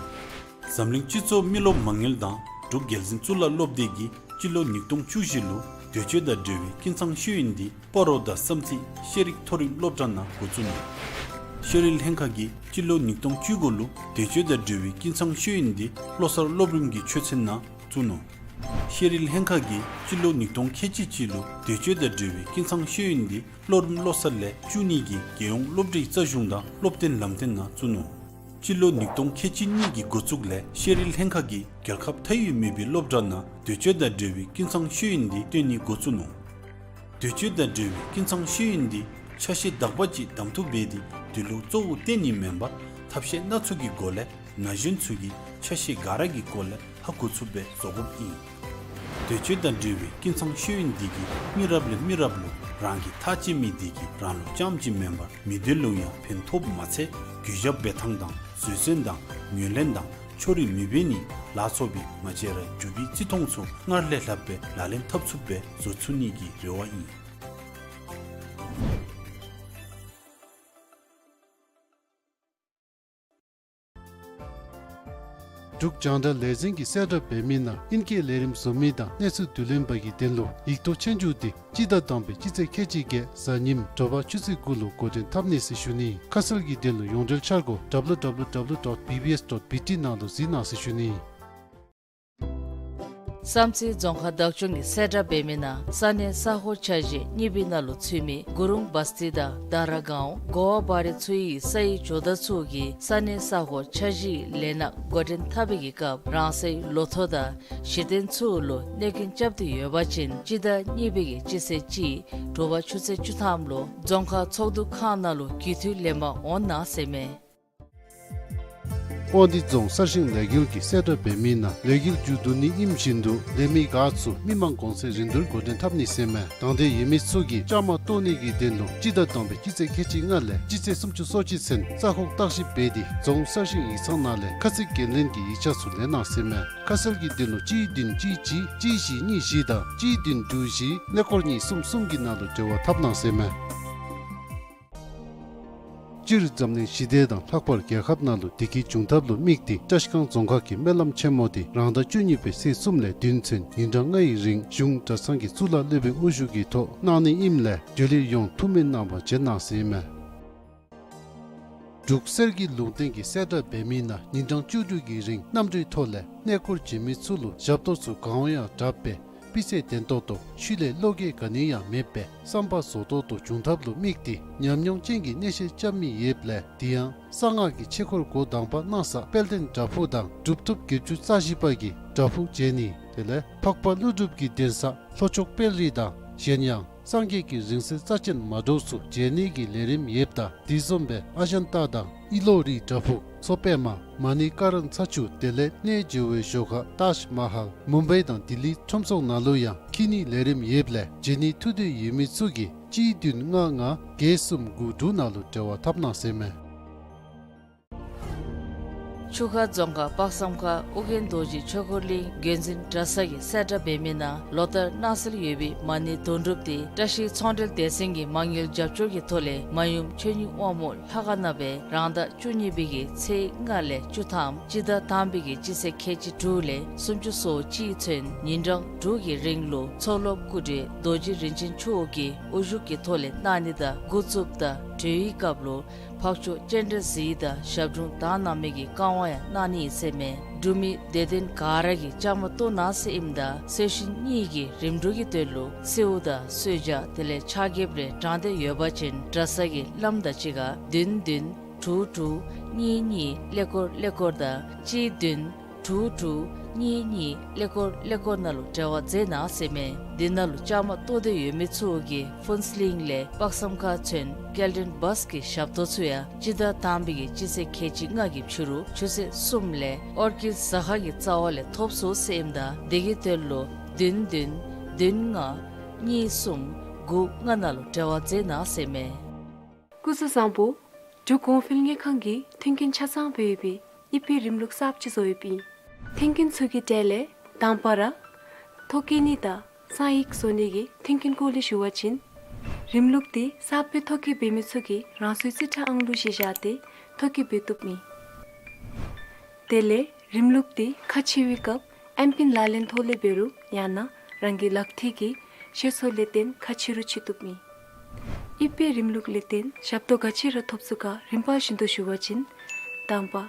འཛམ་གླིང་སྤྱི་ཚོགས་མི་རློབས་མ་དངུལ་དང་འབྲུག་རྒྱལ་འཛིན་གཙུག་ལག་སློབ་སྡེ་གིས་སྤྱི་ལོ་ཉིས་སྟོང་བཅུ་བཞི་ལུ་འདོད་སྤྱོད་དང་འབྲེལ་བའི་ཀུན་ཚང་ཤེས་ཡོན་འདི་སྤ་རོ་དང་བསམ་རྩེ་ཤེས་རིག་མཐོ་རིམ་སློབ་གྲྭ་ནང་འགོ་བཙུགས་ནུག། ཤེས་རིག་ལྷན་ཁག་གིས་སྤྱི་ལོ་ཉིས་སྟོང་བཅུ་དགུ་ལུ་འདོད་སྤྱོད་དང་འབྲེལ་བའི་ཀུན་ཚང་ཤེས་ཡོན་འདི་བློ་གསར་སློབ་རིམ་གྱི་ཆོས་ཚན་ནང་བཙུགས་ནུག། ཤེས་རིག་ལྷན་ཁག་གིས་སྤྱི་ལོ་ཉིས་སྟོང་ཁལ་གཅིག་གཅིག་ལུ་འདོད་སྤྱོད་དང་འབྲེལ་བའི་ཀུན་ཚང་ཤེས་ཡོན་འདི་སློབ་རིམ་བློ་གསར་ལས་བཅུ་གཉིས་ཀྱི་རྒྱལ་ཡོངས་སློབ་གྲྭའི་རྩ་གཞུང་དང་སློབ་སྟོན་ལམ་སྟོན་ནང་བཙུགས་ནུག། སྤྱི་ལོ་ཉིས་སྟོང་ཁལ་གཅིག་གཉིས་ཀྱི་འགོ་བཙུགས་ལས་ཤེས་རིག་ལྷན་ཁག་གིས་རྒྱལ་ཁབ་མཐའ་དབུས་མེད་པའི་སློབ་གྲྭ་ནང་འདོད་སྤྱོད་དང་འབྲེལ་བའི་ཀུན་ཚང་ཤེས་ཡོན་འདི་སྟོན་ནི་འགོ་བཙུགས་ནུག། འདོད་སྤྱོད་དང་འབྲེལ་བའི་ཀུན་ཚང་ཤེས་ཡོན་འདི་ཆ་ཤས་དག་པ་ཅིག་གདམ་འཐུ་འབད་དེ་དེ་ལུ་གཙོ་བོ་བཏོན་ནི་མེན་པར་ཐབས་ཤེས་སྣ་ཚོགས་ཀྱི་སྒོ་ལས་ན་གཞོན་ཚུ་གིས་ཆ་ཤས་ག་ར་གི་སྐོར་ལས་ཧ་གོ་ཚུགསཔ་སྦེ་བཟོ་དགོཔ་ཨིན། འདོད་སྤྱོད་དང་འབྲེལ་བའི་ཀུན་ཚང་ཤེས་ཡོན་འདི་གིས་མི་རབས་ལས་མི་རབས་ལུ་རང་གི་ཐག་བཅད་མི་འདི་གིས་རང་ལུ་རྐྱངམ་གཅིག་མེན་པར་མི་སྡེ་ལུ་ཡང་ཕན་ཐོགསཔ་མ་ཚད་གུས་ཞབས་འབད་ཐངས་དང་བཟོད་བསྲན་དང་ངོས་ལེན་དང་ཕྱོགས་རིས་མི་འབད་ནི་ལ་སོགས་པའི་ང་བཅས་རའི་འབྲུག་པའི་བརྩི་མཐོང་ཚུ་སྔར་ལས་ལྷགཔ་སྦེ་ལག་ལེན་འཐབ་ཚུགསཔ་སྦེ་བཟོ་ཚུགས་ནི་གི་རེ་བ་ཨིན། འབྲུག་རྒྱང་བསྒྲགས་ལས་འཛིན་གྱིས་གསལ་བསྒྲགས་འབད་མི་ནང་ཨིན་སྐད་ལས་རིམ་བཟོ་མི་དང་གནས་ཚུལ་བསྡུ་ལེན་པ་གི་དོན་ལུ་ཡིག་ཐོག་ཆོས་རྒྱུགས་འདི་སྤྱི་ཟླ་དང་པའི་སྤྱི་ཚེས་ཁལ་གཅིག་བརྒྱད་གཟའ་ཉིམ་དྲོ་པ་ཆུ་ཚོད་དགུ་ལུ་འགོ་འདྲེན་འཐབ་ནི་ཟེར་ཞུ་ནི། ཁ་གསལ་གྱི་དོན་ལུ་ཡོངས་འབྲེལ་འཆར་སྒོ་W W W dot B B S dot B T ནང་ལུ་གཟིགས་གནང་ཟེར་ཞུ་ནི། བསམ་རྩེ་རྫོང་ཁག་བདག་སྐྱོང་གིས་གསལ་བསྒྲགས་འབད་མི་ནང་ས་གནས་ས་ཁོངས་འཆར་གཞི་གཉིས་པའི་ནང་ལུ་ཚུད་མི་གུ་རུང་བ་སྟི་དང་དར་གོ་གོ་བ་བ་རི་ཚུ་ཡི་ས་ཡི་ཇོ་བདག་ཚུ་གིས་ས་གནས་ས་ཁོངས་འཆར་གཞི་ལས་སྣ་འགོ་འདྲེན་འཐབ་པའི་གི་སྐབས་རང་སའི་ལོ་ཐོ་དང་གཞི་རྟེན་ཚུ་ལུ་གནོད་སྐྱོན་རྐྱབ་སྟེ་ཡོད་པ་ཅིན་སྤྱི་ཟླ་གཉིས་པའི་གི་སྤྱི་ཚེས་གཅིག་དྲོ་པ་ཆུ་ཚོད་བཅུ་ཐམ་ལུ་རྫོང་ཁག་ཚོགས་འདུ་ཁང་ནང་ལུ་རྒྱུས་མཐུད་ལེན་པར་འོང་གནང་ཟེར་མས། དབང་འདུས་རྫོང་གསར་བཞེངས་ལས་འགུལ་གྱིས་གསལ་བསྒྲགས་འབད་མི་ནང་ལས་འགུལ་མཇུག་བསྡུ་ནི་ཨིནམ་བཞིན་དུ་ལས་མི་འགའ་ཚུ་མི་མང་གོང་ཚད་རིན་བསྡུར་འགོ་འདྲེན་འཐབ་ནི་ཟེར་མས། དང་འདོད་ཡོད་མི་ཚུ་གིས་བཅའ་མར་གཏོགས་ནི་གི་དོན་ལུ་སྤྱི་ཟླ་དང་པའི་སྤྱི་ཚེས་ཁལ་གཅིག་ལྔ་ལས་སྤྱི་ཚེས་སུམ་ཅུ་སོ་གཅིག་ཚུན་རྩ་ཁོག་བརྟག་ཞིབ་འབད་དེ་རྫོང་གསར་བཞེངས་ཡིག་ཚང་ནང་ལས་ཁ་ཚིག་འགན་ལེན་གྱི་ཡིག་ཆ་ཚུ་ལེན་གནང་ཟེར་མས། ཁ་གསལ་གྱི་དོན་ལུ་གཅིག་བདུན་གཅིག་གཅིག་གཅིག་བཞི་གཉིས་བཞི་དང་གཅིག་བདུན་དྲུག་བཞི་ཀླད་ཀོར་གཉིས་གསུམ་གསུམ་གྱི་ནང་ལུ་འབྲེལ་བ་འཐབ་གནང་ཟེར་མས། སྤྱིར་འཛམ་གླིང་ཞི་བདེ་དང་ལྷག་པར་རྒྱལ་ཁབ་ནང་ལུ་བདེ་སྐྱིད་འབྱུང་ཐབས་ལུ་དམིགས་ཏེ་བཀྲིས་སྒང་རྫོང་ཁག་གིས་སྨོན་ལམ་ཆེན་མོ་འདི་རང་ཟླ་བཅུ་གཉིས་པའི་ཚེས་གསུམ་ལས་བདུན་ཚུན་ཉིན་གྲངས་ལྔའི་རིང་གཞུང་གྲྭ་ཚང་གི་གཙུག་ལག་སློབ་དཔོན་དབུ་བཞུགས་ཀྱི་ཐོག་གནང་ནི་ཨིནམ་ལས་འབྲེལ་ཡོད་ཡོངས་ཐུགས་སྨོན་གནང་བར་བྱོན་གནང་ཟེར་ཨིན་མས། འབྲུག་གསེར་གྱི་ལུང་བསྟན་གྱིས་གསལ་བསྒྲགས་འབད་མི་ནང་ཉིན་གྲངས་བཅུ་དྲུག་གི་རིང་གནམ་གྲུའི་ཐོག་ལས་གནས་སྐོར་བྱོན་མི་ཚུ་ལུ་ཞབས་ཏོག་ཚུ་གང་ཡང་དྲག་པས་སྤུས་ཚད་ལྡན་ཏོག་ཏོ་ཤུལ་ལས་བློ་འགྱོད་ག་ནི་ཡང་མེད་པའི་བསམ་པ་རྫོགས་ཏོག་ཏོ་འབྱུང་ཐབས་ལུ་དམིགས་ཏེ་ཉམས་མྱོང་ཅན་གྱི་གནས་བཤད་རྐྱབ་མི་ཡོདཔ་ལས་དེ་ཡང་གསང་སྔགས་ཀྱི་ཆོས་སྐོར་འགོ་དང་པ་གནང་ས་དཔལ་ལྡན་བྲག་ཕུག་དང་གྲུབ་ཐོབ་བརྒྱད་ཅུ་རྩ་བཞི་པ་གི་བྲག་ཕུག་མཇལ་ནི་དེ་ལས་འཕགས་པ་ཀླུ་སྒྲུབ་ཀྱི་གདན་ས་ལྷོ་ཕྱོགས་དཔལ་རི་དང་གཞན་ཡང་སངས་རྒྱས་ཀྱི་རིང་བསྲེལ་རྩ་ཅན་མ་འདྲཝ་ཚུ་མཇལ་ནི་གི་ལས་རིམ་ཡོདཔ་ད་དེ་བཟུམ་སྦེ་ཨ་ཛན་ཏ་དང་ཨི་ལོ་རི་བྲག་ཕུག་མཚོ་པདྨ་མ་ཎི་ཀ་ར་ན་ཚ་ཆུ་དེ་ལས་གནས་མཇལ་བའི་ཞོར་ཁར་ཏཱཇ་མ་ཧཱལ་མུམ་བའི་དང་ལྡི་ལི་ཁྲོམ་ཚོགས་ནང་ལུ་ཡང་འཁྱིད་ནི་ལས་རིམ་ཡོདཔ་ལས་མཇལ་ནི་ཐུགས་འདོད་ཡོད་མི་ཚུ་གིས་གཅིག་བདུན་ལྔ་ལྔ་བརྒྱད་གསུམ་དགུ་དྲུག་ནང་ལུ་འབྲེལ་བ་འཐབ་གནང་ཟེར་མས། ཆུ་ཁ་རྫོང་ཁག་དཔག་བསམ་ཁ་ཨོ་རྒྱན་རྡོ་རྗེ་ཆོས་འཁོར་གླིང་བརྒྱུད་འཛིན་གྲྭ་ཚང་གིས་གསལ་བསྒྲགས་འབད་མི་ནང་ལོ་ལྟར་གནང་སྲོལ་ཡོད་པའི་མ་ཎི་དོན་གྲུབ་འདི་བཀྲ་ཤིས་ཚོང་འབྲེལ་སྡེ་ཚན་གྱི་མ་དངུལ་རྒྱབ་སྐྱོར་གྱི་ཐོག་ལས་མ་ཡུམ་ཆོས་ཉིད་དབང་མོ་ལྷ་ཁང་ནང་སྦེ་རང་ཟླ་བཅུ་གཉིས་པའི་གི་ཚེས་ལྔ་ལས་བཅུ་ཐམ་སྤྱི་ཟླ་དང་པའི་གི་སྤྱི་ཚེས་ཁལ་གཅིག་དྲུག་ལས་སུམ་ཅུ་སོ་གཅིག་ཚུན་ཉིན་གྲངས་དྲུག་གི་རིང་ལུ་མཚོ་སློབ་སྐུ་བགྲེས་རྡོ་རྗེ་རིན་ཆེན་མཆོག་གི་དབུ་བཞུགས་ཀྱི་ཐོག་ལས་གནང་ནི་དང་འགོ་བཙུགསཔ་ད་གྲོལ་བའི་སྐབས་ལུ་འཕགས་མཆོག་སྤྱན་རས་གཟིགས་དང་ཞབས་དྲུང་དག་སྣང་མེད་ཀྱི་བཀའ་དབང་ཡང་གནང་ནི་ཨིན་ཟེར་མས། འབྲུག་མི་དད་ལྡན་ག་ར་གིས་བཅའ་མར་གཏོགས་གནང་ཟེར་ཨིནམ་ད་གསོལ་ཞིང་གཉེར་གྱི་རིམ་གྲོ་གི་དོན་ལུ་གསོལཝ་དང་གསོལ་ཇ་དེ་ལས་ཕྱག་འགྱེད་རེ་དྲང་སྟེ་ཡོད་པ་ཅིན་གྲྭ་ཚང་གི་བླམ་དང་གཅིག་ཁར་བདུན་བདུན་དྲུག་དྲུག་གཉིས་གཉིས་ཀླད་ཀོར་ཀླད་ཀོར་དང་གཅིག་བདུན་དྲུག་དྲུག་གཉིས་གཉིས་ཀླད་ཀོར་ཀླད་ཀོར་ནང་ལུ་འབྲེལ་བ་མཛད་གནང་ཟེར་མས། འདི་ནང་ལུ་བཅའ་མར་གཏོགས་འདོད་ཡོད་མི་ཚུ་གིས་ཕུན་ཚོགས་གླིང་ལས་དཔག་བསམ་ཁ་ཚུན་སྐྱེལ་འདྲེན་བཱས་ཀྱི་ཞབས་ཏོག་ཚུ་ཡང་སྤྱི་ཟླ་དང་པའི་གི་སྤྱི་ཚེས་ཁལ་གཅིག་ལྔ་གི་ཕྱི་རུ་ཆུ་ཚོད་གསུམ་ལས་ཨོར་ཀིཌ་ཟ་ཁང་གི་རྩ་བ་ལས་ཐོབ་ཚུགས་ཟེར་ཨིནམ་ད་དེ་གི་དོན་ལུ་བདུན་བདུན་བདུན་ལྔ་གཉིས་གསུམ་དགུ་ལྔ་ནང་ལུ་འབྲེལ་བ་མཛད་གནང་ཟེར་མས། སྐུ་གཟུགས་བཟང་པོ། འབྲུག་གོང་འཕེལ་དངུལ་ཁང་གིས་མཐུན་རྐྱེན་ཆ་ཚང་སྦེ་ཡོད་པའི་དབྱིབས་པའི་རིམ་ལུགས་གསརཔ་ཅིག་བཟོ་ཡོདཔ་ཨིན། མཐུན་རྐྱེན་ཚུ་གི་གྲས་ལས་དང་པ་ར་ཐོ་བཀོད་ནི་དང་གསང་ཡིག་བཟོ་ནི་གི་མཐུན་རྐྱེན་སྐོར་ལས་ཞུ་བ་ཅིན་རིམ་ལུགས་འདི་གསརཔ་སྦེ་ཐོ་བཀོད་འབད་མི་ཚུ་གིས་རང་སོའི་རྩིས་ཁྲ་ཨང་ལུ་གཞི་བཞག་སྟེ་ཐོ་བཀོད་འབད་བཏུབ་ཨིན། དེ་ལས་རིམ་ལུགས་འདི་ཁ་ཕྱེ་བའི་སྐབས་ཨེམ་པིན་ལག་ལེན་ཐོག་ལས་འབད་རུང་ཡང་ན་རང་གི་ལག་མཐིལ་གྱི་ཤེལ་སོ་ལས་བརྟེན་ཁ་ཕྱེ་རུང་ཕྱེ་བཏུབ་ཨིན། དབྱིབས་པའི་རིམ་ལུགས་ལས་བརྟེན་ཞབས་ཏོག་ག་ཅི་ར་ཐོབ་ཚུགས་ག་རིམ་པ་བཞིན་དུ་ཞུ་བ་ཅིན་དང་པ་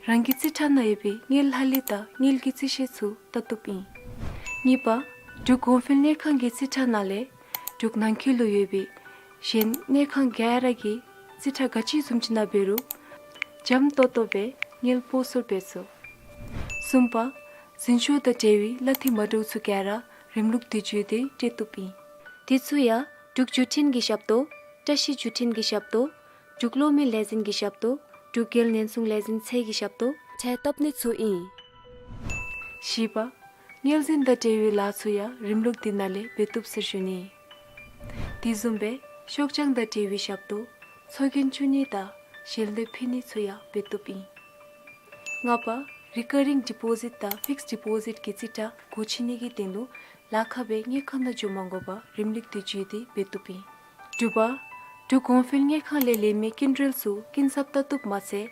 རང་གི་རྩིས་ཁྲ་ནང་ཡོད་པའི་དངུལ་ལྷ་ལས་དང་དངུལ་གྱི་རྩིས་ཤེལ་ཚུ་བལྟ་བཏུབ་ཨིན། གཉིས་པ་འབྲུག་གོང་འཕེལ་དངུལ་ཁང་གི་རྩིས་ཁྲ་ནང་ལས་འབྲུག་ནང་འཁོད་ལུ་ཡོད་པའི་གཞན་དངུལ་ཁང་ག་ར་གི་རྩིས་ཁྲ་ག་ཅི་བཟུམ་ཅིག་ནང་འབད་རུང་འཇམ་ཏོང་ཏོ་སྦེ་དངུལ་སྤོ་སོར་འབད་ཚུགས། གསུམ་པ་འཛིན་སྐྱོང་དང་འབྲེལ་བའི་གླ་འཐུས་མ་འདྲཝ་ཚུ་ག་ར་རིམ་ལུགས་འདི་བརྒྱུད་དེ་སྤྲོད་བཏུབ་ཨིན། དེ་ཚུ་ཡང་འབྲུག་བརྒྱུད་འཕྲིན་གྱི་ཞབས་ཏོག་བཀྲ་ཤིས་བརྒྱུད་འཕྲིན་གྱི་ཞབས་ཏོག་འབྲུག་གློག་མེ་ལས་འཛིན་གྱི་ཞབས་ཏོག་འབྲུག་རྒྱལ་ཉེན་སྲུང་ལས་འཛིན་ཚད་ཀྱི་ཞབས་ཏོག་ཁྲལ་བཏབ་ནི་ཚུ་ཨིན། བཞི་པ་དངུལ་འཛིན་དང་འབྲེལ་བའི་ལཱ་ཚུ་ཡང་རིམ་ལུགས་འདི་ནང་ལས་འབད་བཏུབ་ཟེར་ཞུ་ནི། དེ་བཟུམ་སྦེ་ཤོག་བྱང་དང་འབྲེལ་བའི་ཞབས་ཏོག་ཚོགས་རྒྱན་བཙུགས་ནི་དང་ཞལ་འདེབས་ཕུལ་ནི་ཚུ་ཡང་འབད་བཏུབ་ཨིན། ལྔ་པ་རི་ཀ་རིང་ཌི་པོ་ཟིཊ་དང་ཕིགསཌ་ཌི་པོ་ཟིཊ་གི་རྩིས་ཁྲ་སྒོ་ཕྱེ་ནི་གི་དོན་ལུ་ལཱ་ཁག་སྦེ་དངུལ་ཁང་ནང་འགྱོ་མ་དགོ་པར་རིམ་ལུགས་འདི་བརྒྱུད་དེ་འབད་བཏུབ་ཨིན། དྲུག་པ་འབྲུག་གོང་འཕེལ་དངུལ་ཁང་ལས་ལེན་མི་སྐྱིན་འགྲུལ་ཚུ་སྐྱིན་ཚབ་བལྟ་བཏུབ་མ་ཚད་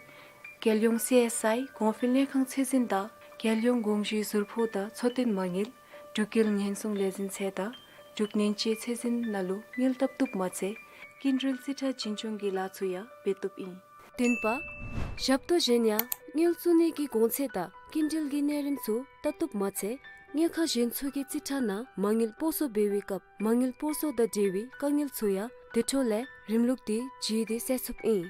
རྒྱལ་ཡོངས་སི་ཨེསི་ཨའི་གོང་འཕེལ་དངུལ་ཁང་ཚད་འཛིན་དང་ རྒྱལ་ཡོངས་གོང་ཞུས་ཟུར་ཕོགས་དང་འཚོ་རྟེན་མ་དངུལ་འབྲུག་རྒྱལ་ཉེན་སྲུང་ལས་འཛིན་ཚད་དང་འབྲུག་ནན་ཅེ་ཚད་འཛིན་ནང་ལུ་དངུལ་བཏབ་བཏུབ་མ་ཚད་སྐྱིན་འགྲུལ་རྩིས་ཁྲ་བྱིན་ཆོག་གི་ལཱ་ཚུ་ཡང་འབད་བཏུབ་ཨིན། བདུན་པ། ཞབས་ཏོག་གཞན་ཡང་དངུལ་བཙུགས་ནི་གི་གོང་ཚད་དང་སྐྱིན་འགྲུལ་གྱི་གནས་རིམ་ཚུ་བལྟ་བཏུབ་མ་ཚད་དངུལ་ཁང་གཞན་ཚུ་གི་རྩིས་ཁྲ་ནང་མ་དངུལ་སྤོ་སོར་འབད་བའི་སྐབས་མ་དངུལ་སྤོ་སོར་དང་འབྲེལ་བའི་དཀའ་ངལ་ཚུ་ཡང་དེ་འཕྲོ་ལས་རིམ་ལུགས་དེ་བརྒྱུད་དེ་སེལ་ཚུགསཔ་ཨིན།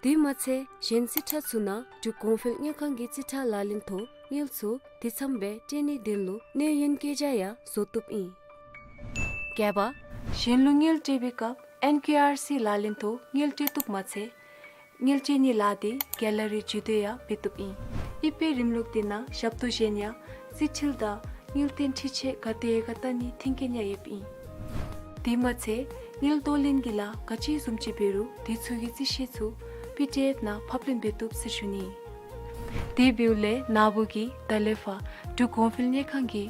དེ་མ་ཚད་གཞན་རྩིས་ཁྲ་ཚུ་ནང་འབྲུག་གོང་འཕེལ་དངུལ་ཁང་གི་རྩིས་ཁྲ་ལག་ལེན་ཐོག་དངུལ་ཚུ་དེ་ཚངམ་སྦེ་སྤྲོད་ནིའི་དོན་ལུ་གནས་ཡུན་བཀོད་རྒྱ་ཡང་བཟོ་བཏུབ་ཨིན། བརྒྱད་པ། གཞན་ལུ་དངུལ་སྤྲོད་པའི་སྐབས་ཨེན་ཀེ་ཨར་སི་ལག་ལེན་ཐོག་དངུལ་སྤྲོད་བཏུབ་མ་ཚད་དངུལ་སྤྲོད་ནིའི་ལཱ་དེ་གེ་ལ་རི་བརྒྱུད་དེ་ཡང་འབད་བཏུབ་ཨིན། ཨི་པེ་རིམ་ལུགས་དེ་ནང་ཞབས་ཏོག་གཞན་ཡང་རྩིས་འཕྲུལ་དང་དངུལ་རྟེན་འཕྲུལ་ཆས་ག་དེ་ག་བལྟ་ནིའི་མཐུན་རྐྱེན་ཡང་ཡོདཔ་ཨིན། དེ་མ་ཚད་དངུལ་གཏོར་ལེན་གྱི་ལཱ་ག་ཅི་བཟུམ་ཅིག་འབད་རུང་དེ་ཚུ་གི་རྩིས་ཞིབ་ཚུ་པི་ཌི་ཨེཕ་ནང་ཕབ་ལེན་འབད་བཏུབ་ཟེར་ཞུ་ནི། དེ་འབདཝ་ལས་ན་བུ་གིས་ད་ལས་ཕར་འབྲུག་གོང་འཕེལ་དངུལ་ཁང་གི་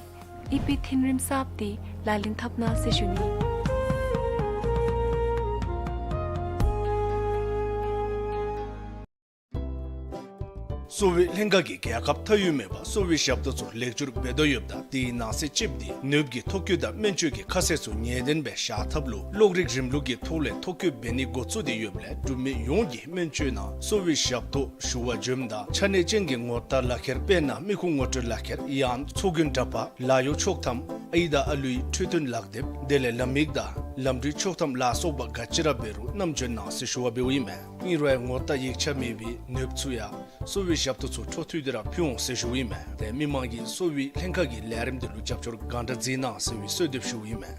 ཨི་པེ་མཐུན་རིམ་གསརཔ་དེ་ལག་ལེན་འཐབ་གནང་ཟེར་ཞུ་ནི། གསོ་བའི་ལྷན་ཁག་གིས་རྒྱལ་ཁབ་མཐའ་དབུས་མེད་པར་གསོ་བའི་ཞབས་ཏོག་ཚུ་ལེགས་བསྒྱུར་འབད་དོ་ཡོདཔ་ད་དེའི་ནང་གསེས་གཅིགཔོ་དེ་ནདཔ་གི་ཐོ་བཀོད་དང་སྨན་བཅོས་ཀྱི་ཁ་གསལ་ཚུ་ངེས་གཏན་སྦེ་བཞག་ཐབས་ལུ་གློག་རིག་རིམ་ལུགས་ཀྱི་ཐོག་ལས་ཐོ་བཀོད་འབད་ནི་འགོ་བཙུགས་ཏེ་ཡོདཔ་ལས་འབྲུག་མི་ཡོངས་ཀྱིས་སྨན་བཅོས་ནང་གསོ་བའི་ཞབས་ཏོག་ཞུ་བར་འབྱོནམ་ད་ཆ་གནས་ཅན་གྱི་ངོ་རྟགས་ལག་ཁྱེར་དཔེར་ན་མི་ཁུངས་ངོ་སྤྲོད་ལག་ཁྱེར་ཡང་ཚོགས་རྒྱུན་འདྲ་པར་ལཱ་གཡོག་ཆོག་ཐམ་ཨའི་དང་ཨ་ལུའི་འཕྲོད་བསྟེན་ལག་དེབ་དེ་ལས་ལམ་ཡིག་དང་ལམ་འགྲུལ་ཆོག་ཐམ་ལ་སོགས་པ་ག་ཅི་ར་འབད་རུང་བསྣམས་འབྱོན་གནང་ཟེར་ཞུ་བ་འབདཝ་ཨིན་མས། ཨིན་རུང་ངོ་རྟགས་ཡིག་ཆ་མེད་པའི་ནདཔ་ཚུ་ཡང་གསོ་བའི་ཞབས་ཏོག་ཚུ་འཕྲོ་མཐུད་དེ་ར་ཕུལ་འོང་ཟེར་ཞུཝ་ཨིན་མས། ཏེ་མི་མང་གིས་གསོ་བའི་ལྷན་ཁག་གི་ལས་རིམ་དེ་ལུ་རྒྱབ་སྐྱོར་གང་དྲག་མཛད་གནང་ཟེར་བའི་གསོལ་འདེབས་ཞུཝ་ཨིན་མས།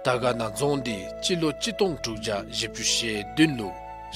དར་དཀར་ན་རྫོང་འདི་སྤྱི་ལོ་གཅིག་སྟོང་དྲུག་བརྒྱ་བཞི་བཅུ་ཞེ་བདུན་ལུ་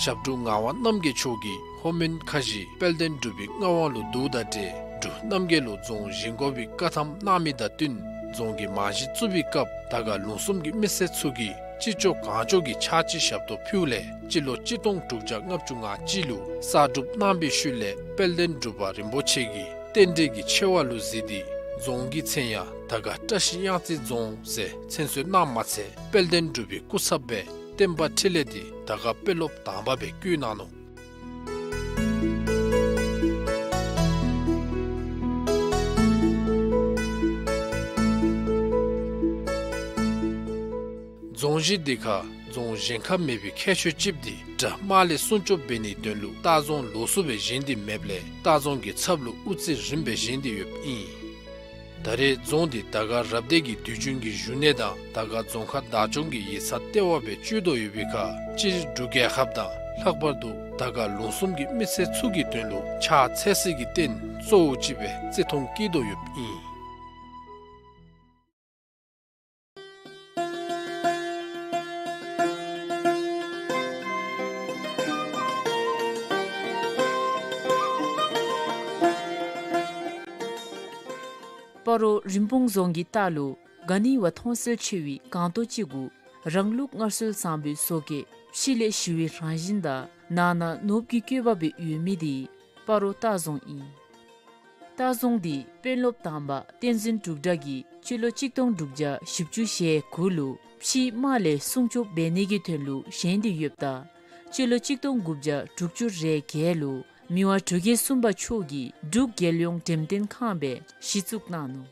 ཞབས་དྲུང་ངག་དབང་རྣམ་རྒྱལ་མཆོག་གིས་ལྷོ་མོན་ཁ་བཞི་དཔལ་ལྡན་འབྲུག་པའི་མངའ་དབང་ལུ་བསྡུཝ་དང་འབྲེལ་འབྲུག་རྣམ་རྒྱལ་ལུ་རྫོང་བཞེངས་དགོ་པའི་བཀའ་ཐམ་གནང་མི་དང་བསྟུན་རྫོང་གི་རྨང་གཞི་བཙུགས་པའི་སྐབས་དར་དཀར་ལུང་གསུམ་གྱི་མི་སེར་ཚུ་གིས་ཅི་ལྕོགས་གང་ལྕོགས་ཀྱི་ཕྱག་ཕྱི་ཞབས་ཏོག་ཕུལཝ་ལས་སྤྱི་ལོ་གཅིག་སྟོང་དྲུག་བརྒྱ་ལྔ་བཅུ་ང་གཅིག་ལུ་གསར་སྒྲུབ་གནང་བའི་ཤུལ་ལས་དཔལ་ལྡན་འབྲུག་པ་རིན་པོ་ཆེ་གིས་རྟེན་འབྲེལ་གྱི་ཆེ་བ་ལུ་གཟིགས་ཏེ་རྫོང་གི་མཚན་ཡང་དར་དཀར་བཀྲ་ཤིས་གཡང་རྩེ་རྫོང་ཟེར་མཚན་གསོལ་གནངམ་མ་ཚད་དཔལ་ལྡན་འབྲུག་པའི་སྐུ་ཚབ་སྦེ་བསྟན་པ་འཕྲིན་ལས་འདི་དར་དཀར་དཔོན་སློབ་དང་པ་སྦེ་བསྐོ་གནང་ནུག། རྫོང་གཞི་འདི་ཁར་རྫོང་གཞན་ཁར་མེད་པའི་ཁྱད་ཆོས་ཅིག་འདི་དགྲ་དམག་ལས་སྲུང་སྐྱོབ་འབད་ནིའི་དོན་ལུ་ལྟ་རྫོང་ལོགས་སུ་སྦེ་བཞེངས་ཏེ་མེདཔ་ལས་ལྟ་རྫོང་གི་ཚབ་ལུ་དབུ་རྩེ་རིམ་སྦེ་བཞེངས་ཏེ་ཡོདཔ་ཨིན། ད་རེས་རྫོང་འདི་དར་དཀར་རབ་སྡེ་གི་དུས་རྒྱུན་གྱི་བཞུགས་གནས་དང་དར་དཀར་རྫོང་ཁག་བདག་སྐྱོང་གི་ཡིག་ཚང་ལྟེ་བ་སྦེ་བཅུག་དོ་ཡོད་པའི་ཁར་སྤྱིར་འབྲུག་རྒྱལ་ཁབ་དང་ལྷག་པར་དུ་དར་དཀར་ལུང་གསུམ་གྱི་མི་སེར་ཚུ་གི་དོན་ལུ་ཕྱག་འཚལ་སའི་གི་རྟེན་གཙོ་བོ་ཅིག་སྦེ་བརྩི་མཐོང་བསྐྱེད་དོ་ཡོདཔ་ཨིན། སྤ་རོ་རིན་སྤུངས་རྫོང་གི་ལྟག་ལུ་ག་ནི་བ་མཐོང་གསལ་ཆེ་བའི་སྒང་ཏོག་ཅིག་གུ་རང་ལུགས་སྔར་སྲོལ་བཟང་པོའི་བཟོ་བཀོད་ཕྱི་ལས་ཞི་བའི་རང་བཞིན་དང་ནང་ན་ནོར་བུ་གི་བཀོད་པ་སྦེ་ཡོད་མི་འདི་སྤ་རོ་ལྟ་རྫོང་ཨིན། ལྟ་རྫོང་འདི་དཔོན་སློབ་དང་པ་བསྟན་འཛིན་འབྲུག་སྒྲ་གིས་སྤྱི་ལོ་གཅིག་སྟོང་དྲུག་བརྒྱ་བཞི་བཅུ་ཞེ་དགུ་ལུ་ཕྱིའི་དམག་ལས་སྲུང་སྐྱོབ་འབད་ནི་གི་དོན་ལུ་བཞེངས་ཏེ་ཡོདཔ་ད་སྤྱི་ལོ་གཅིག་སྟོང་དགུ་བརྒྱ་དྲུག་ཅུ་རེ་བརྒྱད་ལུ་མི་དབང་འབྲུག་རྒྱལ་གསུམ་པ་མཆོག་གིས་འབྲུག་རྒྱལ་ཡོངས་འགྲེམས་སྟོན་ཁང་སྦེ་གཞི་བཙུགས་གནང་ནུག།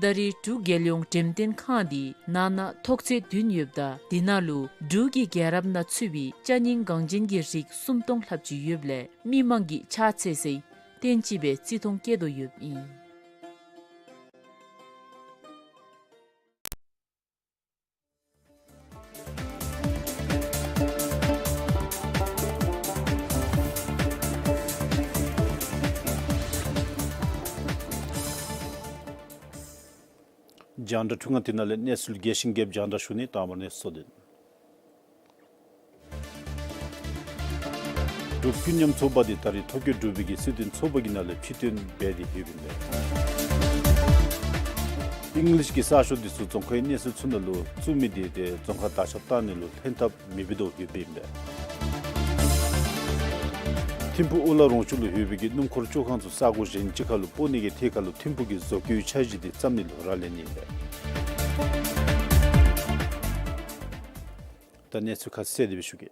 ད་རེས་འབྲུག་རྒྱལ་ཡོངས་འགྲེམས་སྟོན་ཁང་འདི་ནང་ན་ཐོག་ཚད་བདུན་ཡོདཔ་ད་འདི་ནང་ལུ་འབྲུག་གི་རྒྱལ་རབས་ནང་ཚུད་པའི་ཅ་རྙིང་འགངས་ཅན་གྱི་རིགས་སུམ་སྟོང་ལྷགཔ་ཅིག་ཡོདཔ་ལས་མི་མང་གིས་ཕྱག་འཚལ་སའི་རྟེན་ཅིག་སྦེ་བརྩི་མཐོང་བསྐྱེད་དོ་ཡོདཔ་ཨིན། རྒྱང་བསྒྲགས་འཕྲུལ་ཁང་འདི་ནང་ལས་གནས་ཚུལ་རྒྱས་ཤིང་རྒྱསཔ་རྒྱང་བསྒྲགས་ཞུ་ནི། དང་པ་ར་གནས་ཚུལ་གཙོ་དོན། འབྲུག་ཀུན་མཉམ་ཚོགས་པ་འདི་ད་རེས་ཐོ་བཀོད་འབྲུག་པའི་གི་སྲིད་དོན་ཚོགས་པ་གི་ནང་ལས་ཕྱིར་ཐོན་འབད་དེ་ཡོདཔ་ཨིན་པས། ཨིང་ལིཤ་གི་གསར་ཤོག་འདི་ཚུ་རྫོང་ཁའི་གནས་ཚུལ་ཚུ་ནང་ལུ་བཙུགས་མི་འདི་ཏེ་རྫོང་ཁ་དར་ཁྱབ་བཏང་ནི་ལུ་ལྷན་ཐབས་མི་འབད་དོ་ཡོདཔ་ཨིན་པས། ཐིམ་ཕུག་ཨོ་ལ་རོང་ཆུ་ལུ་ཡོད་པའི་གི་སྣུམ་འཁོར་བཅོ་ཁང་ཚུ་ས་གོ་གཞན་ཅིག་ཁར་ལུ་སྤོ་ནི་གི་ཐད་ཁར་ལུ་ཐིམ་ཕུག་གི་བཟོ་བཀོད་འཆར་གཞི་འདི་བརྩམ་ནི་ལུ་རག་ལས་ནི་ཨིན་པས། ད་གནས་ཚུལ་ཁ་གསལ་ཏེ་སྦེ་ཞུ་གེ།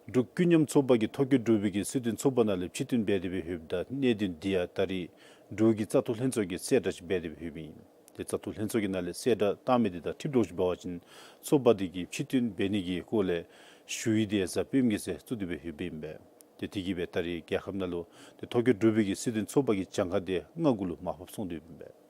འབྲུག་ཀུན་མཉམ་ཚོགས་པ་གིས་ཐོ་བཀོད་འབྲུག་པའི་གི་སྲིད་དོན་ཚོགས་པ་ནང་ལས་ཕྱིར་འཐེན་འབད་དེ་སྦེ་ཡོདཔ་ད་གནད་དོན་འདི་ཡང་ད་རེས་འབྲུག་གི་བཙག་འཐུ་ལྷན་ཚོགས་ཀྱིས་གསལ་བསྒྲགས་ཅིག་འབད་དེ་སྦེ་ཡོདཔ་ཨིན། ཏེ་བཙག་འཐུ་ལྷན་ཚོགས་ཀྱི་ནང་ལས་གསལ་བསྒྲགས་བཏང་མི་འདི་དང་འཁྲིལ་དོ་ཅིག་འབད་བ་ཅིན་ཚོགས་པ་འདི་གིས་ཕྱིར་འཐེན་འབད་ནི་གི་སྐོར་ལས་ཞུ་ཡིག་འདི་གཟའ་སྤེནམ་གི་ཚེ་བཙུགས་ཏེ་སྦེ་ཡོདཔ་ཨིན་པས། ཏེ་དེ་གིས་སྦེ་ད་རེས་རྒྱལ་ཁབ་ནང་ལུ་ཏེ་ཐོ་བཀོད་འབྲུག་པའི་གི་སྲིད་དོན་ཚོགས་པ་གི་གྱངས་ཁ་འདི་ལྔ་གུ་ལུ་མར་ཕབ་སོང་སྟེ་ཡོདཔ་ཨིན་པས།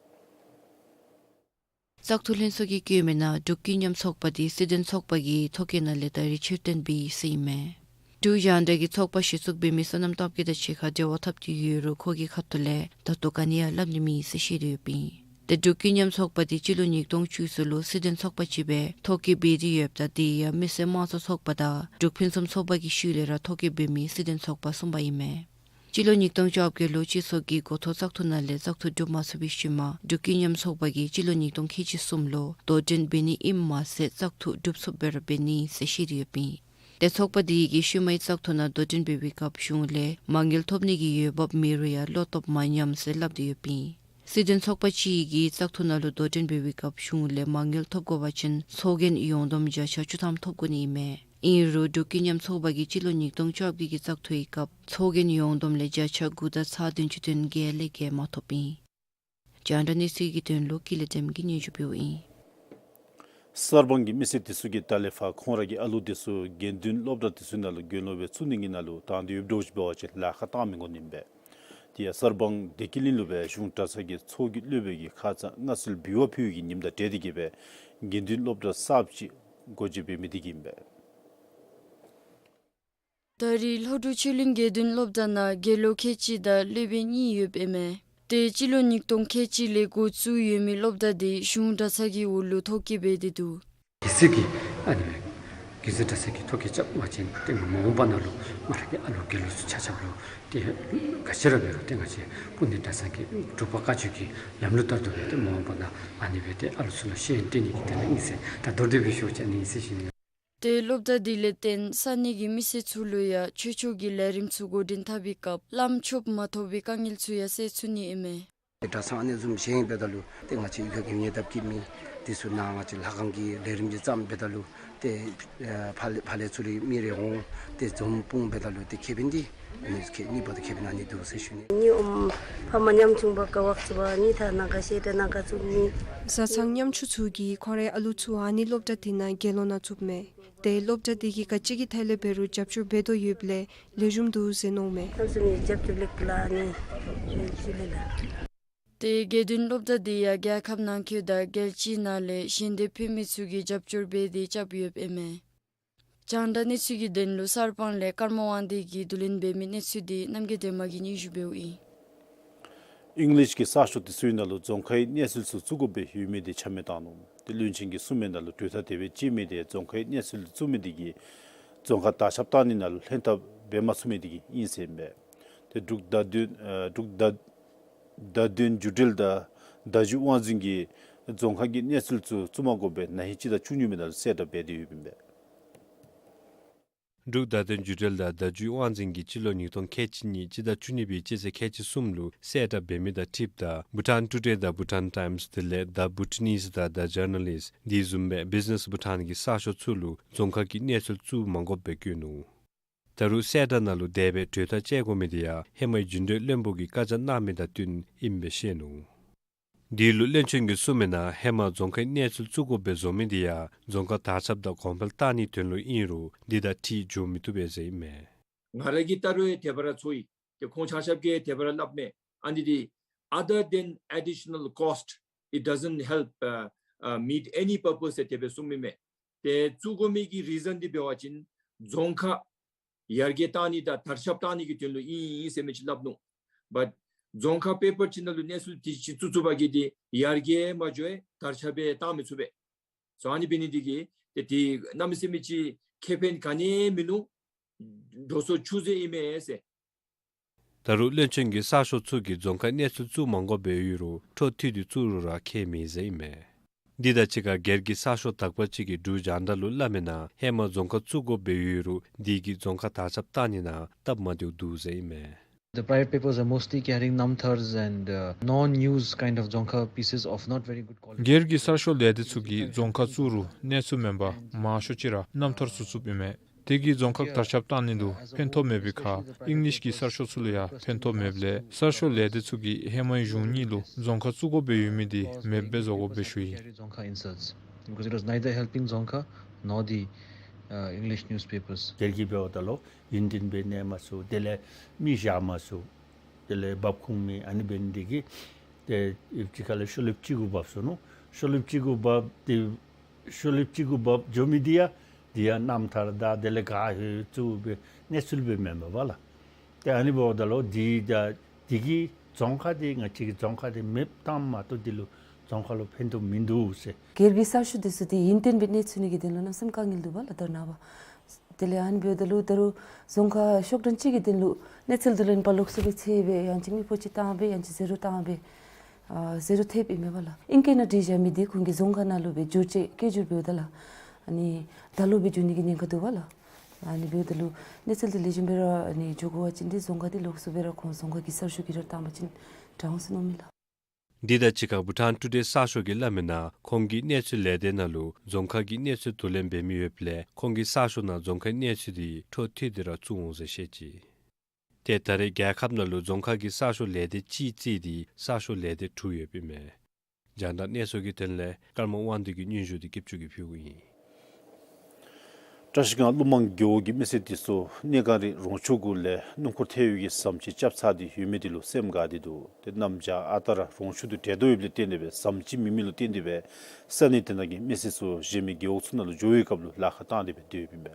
བཙག་འཐུ་ལྷན་ཚོགས་ཀྱིས་བཀོད་མི་ནང་འབྲུག་ཀུན་མཉམ་ཚོགས་པ་འདི་སྲིད་དོན་ཚོགས་པ་གི་ཐོ་བཀོད་ནང་ལས་ད་རེས་ཕྱིར་འཐེན་འབད་ཡི་ཟེར་ཨིན་མས། འབྲུག་རྒྱང་བསྒྲགས་ཀྱིས་ཚོགས་པ་གཞི་བཙུགས་འབད་མི་སོ་ནམ་སྟོབས་རྒྱས་དང་གཅིག་ཁར་འབྲེལ་བ་འཐབ་སྟེ་ཡོད་རུང་ཁོ་གི་ཁ་ཐུག་ལས་ད་ལྟོ་ག་ནི་ཡང་སླབ་ནི་མེད་ཟེར་བཤད་དེ་ཡོདཔ་ཨིན། ཏེ་འབྲུག་ཀུན་མཉམ་ཚོགས་པ་འདི་སྤྱི་ལོ་ཉིས་སྟོང་བཅུ་གསུམ་ལུ་སྲིད་དོན་ཚོགས་པ་ཅིག་སྦེ་ཐོ་བཀོད་འབད་དེ་ཡོདཔ་ད་དེ་ཡང་མི་སེར་དམངས་གཙོ་ཚོགས་པ་དང་འབྲུག་ཕུན་སུམ་ཚོགས་པ་གི་ཤུལ་ལས་ར་ཐོ་བཀོད་འབད་མི་སྲིད་དོན་ཚོགས་པ་གསུམ་པ་ཨིན་མས། སྤྱི་ལོ་ཉིས་སྟོང་བཅོ་བརྒྱད་ལུ་སྤྱི་ཚོགས་ཀྱི་འགོ་ཐོག་བཙག་འཐུ་ནང་ལས་བཙག་འཐུ་གྲུབ་མ་ཚུགས་པའི་ཤུལ་མ་འབྲུག་ཀུན་མཉམ་ཚོགས་པ་གིས་སྤྱི་ལོ་ཉིས་སྟོང་ཁལ་གཅིག་གསུམ་ལུ་དོ་འགྲན་འབད་ནི་ཨིནམ་མ་ཚད་བཙག་འཐུ་གྲུབ་ཚུགསཔ་སྦེ་ར་འབད་ནི་ཟེར་བཤད་དེ་ཡོདཔ་ཨིན། ཏེ་ཚོགས་པ་འདི་གིས་ཤུལ་མའི་བཙག་འཐུ་ནང་དོ་འགྲན་འབད་བའི་སྐབས་གཞུང་ལས་མ་དངུལ་ཐོབ་ནི་གི་འོས་འབབ་མེད་རུང་ཡང་བློ་སྟོབས་མ་ཉམས་ཟེར་སླབ་སྟེ་ཡོདཔ་ཨིན། སྲིད་དོན་ཚོགས་པ་ཅིག་གིས་བཙག་འཐུ་ནང་ལུ་དོ་འགྲན་འབད་བའི་སྐབས་གཞུང་ལས་མ་དངུལ་ཐོབ་དགོ་པ་ཅིན་ཚོགས་རྒྱན་ཡོངས་བསྡོམས་བརྒྱ་ཆ་བཅུ་ཐམ་ཐོབ་དགོ་ནི་ཨིན་མས། ཨིན་རུང་འབྲུག་ཀུན་མཉམ་ཚོགས་པ་གིས་སྤྱི་ལོ་ཉིས་སྟོང་བཅོ་བརྒྱད་ཀྱི་བཙག་འཐུའི་སྐབས་ཚོགས་རྒྱན་ཡོངས་བསྡོམས་ལས་བརྒྱ་ཆ་དགུ་དང་ཚག་བདུན་ཅུ་དོན་བརྒྱད་ལས་བརྒལ་མ་ཐོབ་ཨིན། རྒྱང་བསྒྲགས་གནས་ཚུལ་གྱི་དོན་ལུ་ཀུན་ལེགས་བདེམ་གིས་སྙན་ཞུ་ཕུལཝ་ཨིན། གསར་སྤང་གི་མི་སེར་དེ་ཚུ་གིས་ད་ལས་ཕར་ཁོང་ར་གི་ཨ་ལུ་དེ་ཚུ་དགེ་འདུན་སློབ་གྲྭ་དེ་ཚུ་ནང་ལུ་དགེ་སློང་སྦེ་བཙུགས་ནི་གི་ནང་ལུ་བཏང་སྟེ་ཡོདཔ་འདྲཝ་ཅིག་འབད་བ་ཅིན་ལཱ་ཁག་བཏང་མི་དགོ་ནི་ཨིན་པས། དེ་ཡང་གསར་སྤང་བདེ་སྐྱིད་གླིང་ལུ་སྦེ་གཞུང་གྲྭ་ཚང་གི་ཚོགས་ཀྱི་སློབ་དཔོན་གྱིས་ཁ་ཙ་མངའ་གསོལ་འབུལ་བ་ཕུལ་བའི་གི་ཉིནམ་དང་འབྲེལ་ཏེ་གིས་སྦེ་དགེ་འདུན་སློབ་གྲྭ་གསརཔ་ཅིག་སྒོ་འབྱེད་འབད་མི་དེ་གིས་ཨིན་པས། ད་རེས་ལྷོ་འབྲུག་ཆོས་གླིང་དགེ་འདུན་སློབ་གྲྭ་ནང་དགེ་སློང་ཁལ་གཅིག་དང་སློབ་དཔོན་གཉིས་ཡོདཔ་ཨིན་མས། ཏེ་སྤྱི་ལོ་ཉིས་སྟོང་ཁལ་གཅིག་ལས་འགོ་བཙུགས་ཡོད་མི་སློབ་གྲྭ་འདི་གཞུང་གྲྭ་ཚང་གི་འོག་ལུ་ཐོ་བཀོད་འབད་དེ་འདུག། དགེ་ཚུལ་གྱི་ཨ་ནི་དགེ་ཚུལ་གྲྭ་ཚང་གི་ཐོ་བཀོད་རྐྱབ་པ་ཅིན་ཏེ་མ་འོངས་པ་ནང་ལུ་ང་ར་གི་ཨ་ལུ་དགེ་སློང་ཚུ་ཆ་ཁྱབ་ལུ་ཏེ་ག་ཅི་ར་འབད་རུང་ཏེ་ང་བཅས་སྤུངས་ཐང་གྲྭ་ཚང་གི་འབྲུག་པ་བཀའ་བརྒྱུད་ཀྱི་ལམ་ལུགས་ལྟར་དུ་སྦེ་ཏེ་མ་འོངས་པ་ནང་ཨ་ནི་སྦེ་ཏེ་ཨ་ལུ་ཚུ་ལུ་ཤེས་ཡོན་སྟོན་ནི་གི་དོན་ལུ་ཨིན་ཟེར་ད་མདོར་བསྡུས་སྦེ་ཞུ་བ་ཅིན་ཨ་ནི་ཨིན་ཟེར་ཞུ་ནི། ཏེ་སློབ་གྲྭ་འདི་ལས་བརྟེན་ས་གནས་ཀྱི་མི་སེར་ཚུ་ལུ་ཡང་ཆོས་ཕྱོགས་ཀྱི་ལས་རིམ་ཚུ་འགོ་འདྲེན་འཐབ་པའི་སྐབས་བླམ་ཆོསཔ་མ་ཐོབ་པའི་དཀའ་ངལ་ཚུ་ཡང་སེལ་ཚུགས་ནི་ཨིན་མས། གྲྭ་ཚང་ཨ་ནི་བཟུམ་བཞེངས་འབདཝ་ད་ལུ་ཏེ་ང་བཅས་ཡུལ་ཁ་གི་ཉེ་འདབས་ཀྱི་མི་དེ་ཚུ་ནཱ་ང་བཅས་ལྷ་ཁང་གི་ལས་རིམ་ཅིག་བརྩམས་འབདཝ་ད་ལུ་ཏེ་ཨ་ཕར་ལས་ཕར་ལས་ཚུར་ལས་མི་རེ་འོང་སྟེ་འཛོམས་སྤུངས་འབདཝ་ད་ལུ་ཏེ་ཁེ་ཕན་འདི་ཨ་ནི་ཁེ་གཉིས་པོ་ཏེ་ཁེ་ཕན་ཨ་ནི་འདུག་ཟེར་ཞུ་ནི། ནི་ཨོམ་ཕ་མ་ཉམ་ཆུང་པ་ག་བག་ཚུ་བ་ནི་ཐ་ན་ག་ཤེས་ཏེ་ན་ག་བཙུགས་ནི། བཟའ་ཚང་ཉམ་ཆུང་ཚུ་གིས་ཁོང་རའི་ཨ་ལུ་ཚུ་ཨ་ནི་སློབ་གྲྭ་འདི་ནང་དགེ་སློང་ནང་བཙུགསཔ་མས། ཏེ་སློབ་གྲྭ་འདི་གིས་ག་ཅི་གི་ཐད་ལས་འབད་རུང་རྒྱབ་སྐྱོར་འབད་དོ་ཡོདཔ་ལས་ལེགས་ཤོམ་འདུག་ཟེར་མནོཝ་མས། ཨ་ནི་ཚུ་ནི་རྒྱབ་སྐྱོར་ལེགས་ལགས་ཨ་ནི་ཞུ་ལེ་ལགས། ཏེ་དགེ་འདུན་སློབ་གྲྭ་འདི་ཡང་རྒྱལ་ཁབ་ནང་འཁོད་དང་རྒྱལ་སྤྱིའི་ནང་ལས་ཞལ་འདེབས་ཕུལ་མི་ཚུ་གིས་རྒྱབ་སྐྱོར་འབད་དེ་རྐྱབ་ཡོདཔ་ཨིན་མས། རྒྱང་བསྒྲགས་གནས་ཚུལ་གྱི་དོན་ལུ་གསར་སྤང་ལས་ཀརྨ་དབང་འདུས་ཀྱིས་བསྡུ་ལེན་འབད་མི་གནས་ཚུལ་འདི་རྣམ་རྒྱལ་སྒྲོལ་མ་གིས་སྙན་ཞུ་འབདཝ་ཨིན། ཨིང་ལིཤ་གི་གསར་ཤོག་དེ་ཚུ་ནང་ལུ་རྫོང་ཁའི་གནས་ཚུལ་ཚུ་བཙུགས་དགོཔ་སྦེ་ཡོད་མི་དེ་ཆ་མེད་བཏང་ནུག། ཏེ་བློན་ཆེན་གྱིས་གསུངས་མི་ནང་ལུ་གྲོས་ཐག་དེ་སྦེ་བཅད་མི་དེ་རྫོང་ཁའི་གནས་ཚུལ་བཙུགས་མི་དེ་གིས་རྫོང་ཁ་དར་ཁྱབ་བཏང་ནི་ནང་ལུ་ལྷན་ཐབས་འབད་མ་ཚུགས་མི་དེ་གིས་ཨིན་ཟེར་ཨིན་པས། ཏེ་འབྲུག་བརྡ་དོན་ཨ་འབྲུག་བརྡ་བརྡ་དོན་བརྒྱུད་འབྲེལ་དང་བརྡ་བརྒྱུད་དབང་འཛིན་གྱིས་རྫོང་ཁ་གི་གནས་ཚུལ་ཚུ་བཙུགས་མ་དགོ་པར་ན་ཧིང་སྤྱི་ཟླ་བཅུ་གཉིས་པའི་ནང་ལུ་གསལ་བསྒྲགས་འབད་དེ་ཡོདཔ་ཨིན་པས། འབྲུག་བརྡ་དོན་བརྒྱུད་འབྲེལ་དང་བརྡ་བརྒྱུད་དབང་འཛིན་གྱིས་སྤྱི་ལོ་ཉིས་སྟོང་ཁལ་གཅིག་གཉིས་སྤྱི་ཟླ་བཅུ་གཉིས་པའི་སྤྱི་ཚེས་ཁལ་གཅིག་གསུམ་ལུ་གསལ་བསྒྲགས་འབད་མི་དང་འཁྲིལཝ་ད་བྷུ་ཊཱན་ཊུ་ཌེ་དང་བྷུ་ཊཱན་ཊའིམསི་དེ་ལས་The Bhutanese དང་The Journalist དེ་བཟུམ་སྦེ་བིཛ་ནེསི་བྷུ་ཊཱན་གྱི་གསར་ཤོག་ཚུ་ལུ་རྫོང་ཁ་གི་གནས་ཚུལ་བཙུགས་མ་དགོཔ་སྦེ་བཀོད་ནུག། ད་རུང་གསལ་བསྒྲགས་ནང་ལུ་དེ་སྦེ་གྲོས་ཐག་བཅད་དགོ་མི་དེ་ཡང་ཧེ་མའི་རྒྱུན་གྲོས་བློན་པོ་གིས་བཀའ་རྒྱ་གནང་མི་དང་བསྟུན་ཨིནམ་སྦེ་བཤད་ནུག། དེ་ལུ་བློན་ཆེན་གྱིས་གསུངས་མི་ནང་ཧེ་མ་རྫོང་ཁའི་གནས་ཚུལ་བཙུགས་དགོཔ་སྦེ་བཟོ་མི་དེ་ཡང་རྫོང་ཁ་དར་ཁྱབ་དང་གོང་འཕེལ་གཏང་ནིའི་དོན་ལུ་ཨིན་རུང་དེ་དང་འཁྲིལ་འགྱོ་མི་བཏུབ་པས་ཟེར་ཨིན་མས། ང་ར་གིས་ད་རུང་ཡང་དེ་སྦེ་ར་ཚོར་ཡི། ཏེ་ཁོང་ཆ་ཁྱབ་ཀྱིས་དེ་སྦེ་ར་སླབ་མས། ཨ་ནི་འདི་other than additional cost, it doesn't help, uh, uh, meet any purpose ཟེར་དེ་སྦེ་གསུངས་མི་མས། ཏེ་བཙུགས་དགོ་མི་གི་རི་ཛཱན་འདི་འབད་བ་ཅིན་རྫོང་ཁ་ཡར་རྒྱས་གཏང་ནི་དང་དར་ཁྱབ་གཏང་ནི་གི་དོན་ལུ་ཨིན་ཟེར་མི་ཅིག་སླབ་ནུག། བཊ་རྫོང་ཁ་དཔེ་པར་ཅིག་ནང་ལུ་གནས་ཚུལ་དེ་ཅིག་བཙུགས་བཙུགས་པ་གིས་ཏེ་ཡར་རྒྱས་མ་འགྱོ་བར་དར་ཁྱབ་སྦེ་གཏང་མི་ཚུགས་པས། སོ་ཨ་ནི་འབད་ནི་འདི་གིས་ཏེ་དེ་གནམ་མེད་ས་མེད་ཅིག་ཁེ་ཕན་ག་ནི་ཡང་མིན་ནུག། འགྲོ་སོང་ཆུད་ཟོས་ཨིན་མས་ཟེར། ད་རུང་བློན་ཆེན་གྱིས་གསར་ཤོག་ཚུ་གིས་རྫོང་ཁའི་གནས་ཚུལ་བཙུགས་མ་དགོཔ་སྦེ་ཡོད་རུང་འཕྲོ་མཐུད་དེ་བཙུགས་རུང་ར་ཁྱད་མེད་ཟེར་ཨིན་མས། འདི་དང་གཅིག་ཁར་སྒེར་གྱི་གསར་ཤོག་དག་པ་ཅིག་གིས་འབྲུག་རྒྱང་བསྒྲགས་ལུ་སླབ་མི་ནང་ཧེ་མ་རྫོང་ཁ་བཙུགས་དགོཔ་སྦེ་ཡོད་རུང་དེ་གིས་རྫོང་ཁ་དར་ཁྱབ་གཏང་ནི་ནང་སྟབས་མ་བདེཝ་འདུག་ཟེར་ཨིན་མས། The private papers are mostly carrying namthars and, uh, non-news kind of Dzongkha pieces of not very good quality. སྒེར་གྱི་གསར་ཤོག་ལས་སྡེ་ཚུ་གིས་རྫོང་ཁ་བཙུགས་རུང་གནས་ཚུལ་མེན་པར་མང་ཤོས་ཅིག་ར་རྣམ་ཐར་ཚུ་བཙུགསཔ་ཨིན་མས། དེ་གིས་རྫོང་ཁ་དར་ཁྱབ་བཏང་ནི་ལུ་ཕན་ཐོགས་མེད་པའི་ཁར་ཨིང་ལིཤ་གི་གསར་ཤོག་ཚུ་ལུ་ཡང་ཕན་ཐོགས་མེདཔ་ལས་གསར་ཤོག་ལས་སྡེ་ཚུ་གིས་ཧེ་མའི་གཞུང་གཉིས་ལུ་རྫོང་ཁ་བཙུགས་དགོ་པའི་ཡོད་མི་དེ་མེདཔ་སྦེ་བཟོ་དགོ་པས་ཞུ་ཡི། Dzongkha inserts, because it was neither helping Dzongkha nor the, uh, English newspapers. དེ་གིས་འབདཝ་ད་ལུ་ཡུན་བརྟན་སྦེ་གནས་མ་ཚུགས། དེ་ལས་མི་བཞག་མ་ཚུགས། དེ་ལས་འབབ་ཁུངས་མེད། ཨ་ནི་འབད་ནི་དེ་གིས་ཏེ་ཡུདཔ་ཅིག་ཁ་ལས་ཤོ་ལེབ་ཅིག་གུ་འབབ་སོ་ནུག། ཤོ་ལེབ་ཅིག་གུ་འབབ་སྟེ་ཤོ་ལེབ་ཅིག་གུ་འབབ་འགྱོ་མི་དེ་ཡང་དེ་ཡང་རྣམ་ཐར་དང་དེ་ལས་ག་ཧེ་ཚུ་སྦེ་གནས་ཚུལ་སྦེ་མེན་པས་པ་ལགས། ཏེ་ཨ་ནི་འབདཝ་ད་ལུ་དེ་ད་དེ་གིས་རྫོང་ཁ་དེ་ང་བཅས་ཀྱི་རྫོང་ཁ་དེ་མེདཔ་བཏངམ་མ་གཏོགས་དེ་ལུ་རྫོང་ཁ་ལུ་ཕན་ཐོགས་མིན་འདུག་ཟེར། སྒེར་གྱི་གསར་ཤོག་དེ་ཚུ་དེ་ཡུན་བརྟན་སྦེ་གནས་ཚུགས་ནི་གི་དོན་ལུ་གནམ་མེད་ས་མེད་དཀའ་ངལ་འདུག་པ་ལགས། ད་ནངས་པ་དེ་ལས་ཨ་ནི་འབདཝ་ད་ལུ་ད་རུང་རྫོང་ཁ་ཤོག་གྲངས་གཅིག་གི་དོན་ལུ་གནས་ཚུལ་བསྡུ་ལེན་པ་ལོགས་སུ་སྦེ་ཚེ་སྦེ་ཡང་ཅིན་མི་ཕོ་ཅིག་བཏང་སྦེ་ཡང་ཅིན་ཟད་འགྲོ་བཏང་སྦེ་ཨ་ཟད་འགྲོ་ཐེབས་ཨིན་མས་པ་ལགས། ཨིང་སྐད་ནང་བྲིས་བཞག་མི་དེ་ཁོང་གིས་རྫོང་ཁ་ནང་ལུ་སྦེ་བསྒྱུར་བཅོས་བཀོད་སྒྱུར་འབདཝ་ད་ལགས། ཨ་ནི་ད་ལོག་སྦེ་བསྒྱུར་ནི་གི་ཉེན་ཁ་འདུག་པ་ལགས། ཨ་ནི་འབདཝ་ད་ལུ་གནས་ཚུལ་དེ་ལེགས་ཤོམ་སྦེ་ར་ཨ་ནི་འགྱོ་དགོ་པ་ཅིན་དེ་རྫོང་ཁ་དེ་ལོགས་སུ་སྦེ་ར་ཁོང་རྫོང་ཁ་གི་གསར་ཤོག་གི་ར་བཏང་པ་ཅིན་དྲག་འོང་ཟེར་མནོཝ་མས་ལགས། འདི་དང་གཅིག་ཁར་བྷུ་ཊཱན་ཊུ་ཌེ་གསར་ཤོག་གིས་སླབ་མིའི་ནང་ཁོང་གི་གནས་ཚུལ་ལས་སྡེ་ནང་ལུ་རྫོང་ཁ་གི་གནས་ཚུལ་བསྡུ་ལེན་འབད་མི་ཡོདཔ་ལས་ཁོང་གི་གསར་ཤོག་ནང་རྫོང་ཁའི་གནས་ཚུལ་དེ་འཕྲོ་མཐུད་དེ་ར་བཙུགས་འོང་ཟེར་བཤད་ཅི། ཏེ་ད་རེས་རྒྱལ་ཁབ་ནང་ལུ་རྫོང་ཁ་གི་གསར་ཤོག་ལས་སྡེ་གཅིག་བརྩིས་ཏེ་གསར་ཤོག་ལས་སྡེ་དྲུག་ཡོདཔ་ཨིན་མས། རྒྱང་བསྒྲགས་གནས་ཚུལ་གྱི་དོན་ལས་ཀརྨ་དབང་འདུས་ཀྱི་སྙན་ཞུ་དེ་སྐྱིདཔ་ཆོས་ཀྱིས་ཕུལཝ་ཨིན། བཀྲ་ཤིས་སྒང་ཀླུ་མང་རྒེད་འོག་གི་མི་སེར་དེ་ཚུ་གནས་གངས་རི་རོང་ཆུ་གུ་ལས་སྣུམ་འཁོར་ཐལ་བའི་གི་ཟམ་ཅིག་རྐྱབ་ཚར་ཏེ་ཡོད་མི་དེ་ལུ་སེམས་དགའ་སྟེ་འདུག། ཏེ་གནམ་བྱཱར་ཨ་རྟག་ར་རོང་ཆུ་དེ་བྲེག་དོ་ཡོདཔ་ལས་བརྟེན་ཏེ་སྦེ་ཟམ་ཅིག་མེད་མི་ལུ་བརྟེན་ཏེ་སྦེ་ས་གནས་དེ་ནང་གི་མི་སེར་ཚུ་གཞན་མི་རྒེད་འོག་ཚུ་ནང་ལུ་འགྱོ་བའི་སྐབས་ལུ་ལཱ་ཁག་བཏང་སྟེ་སྦེ་སྡོད་ཡོདཔ་ཨིན་པས།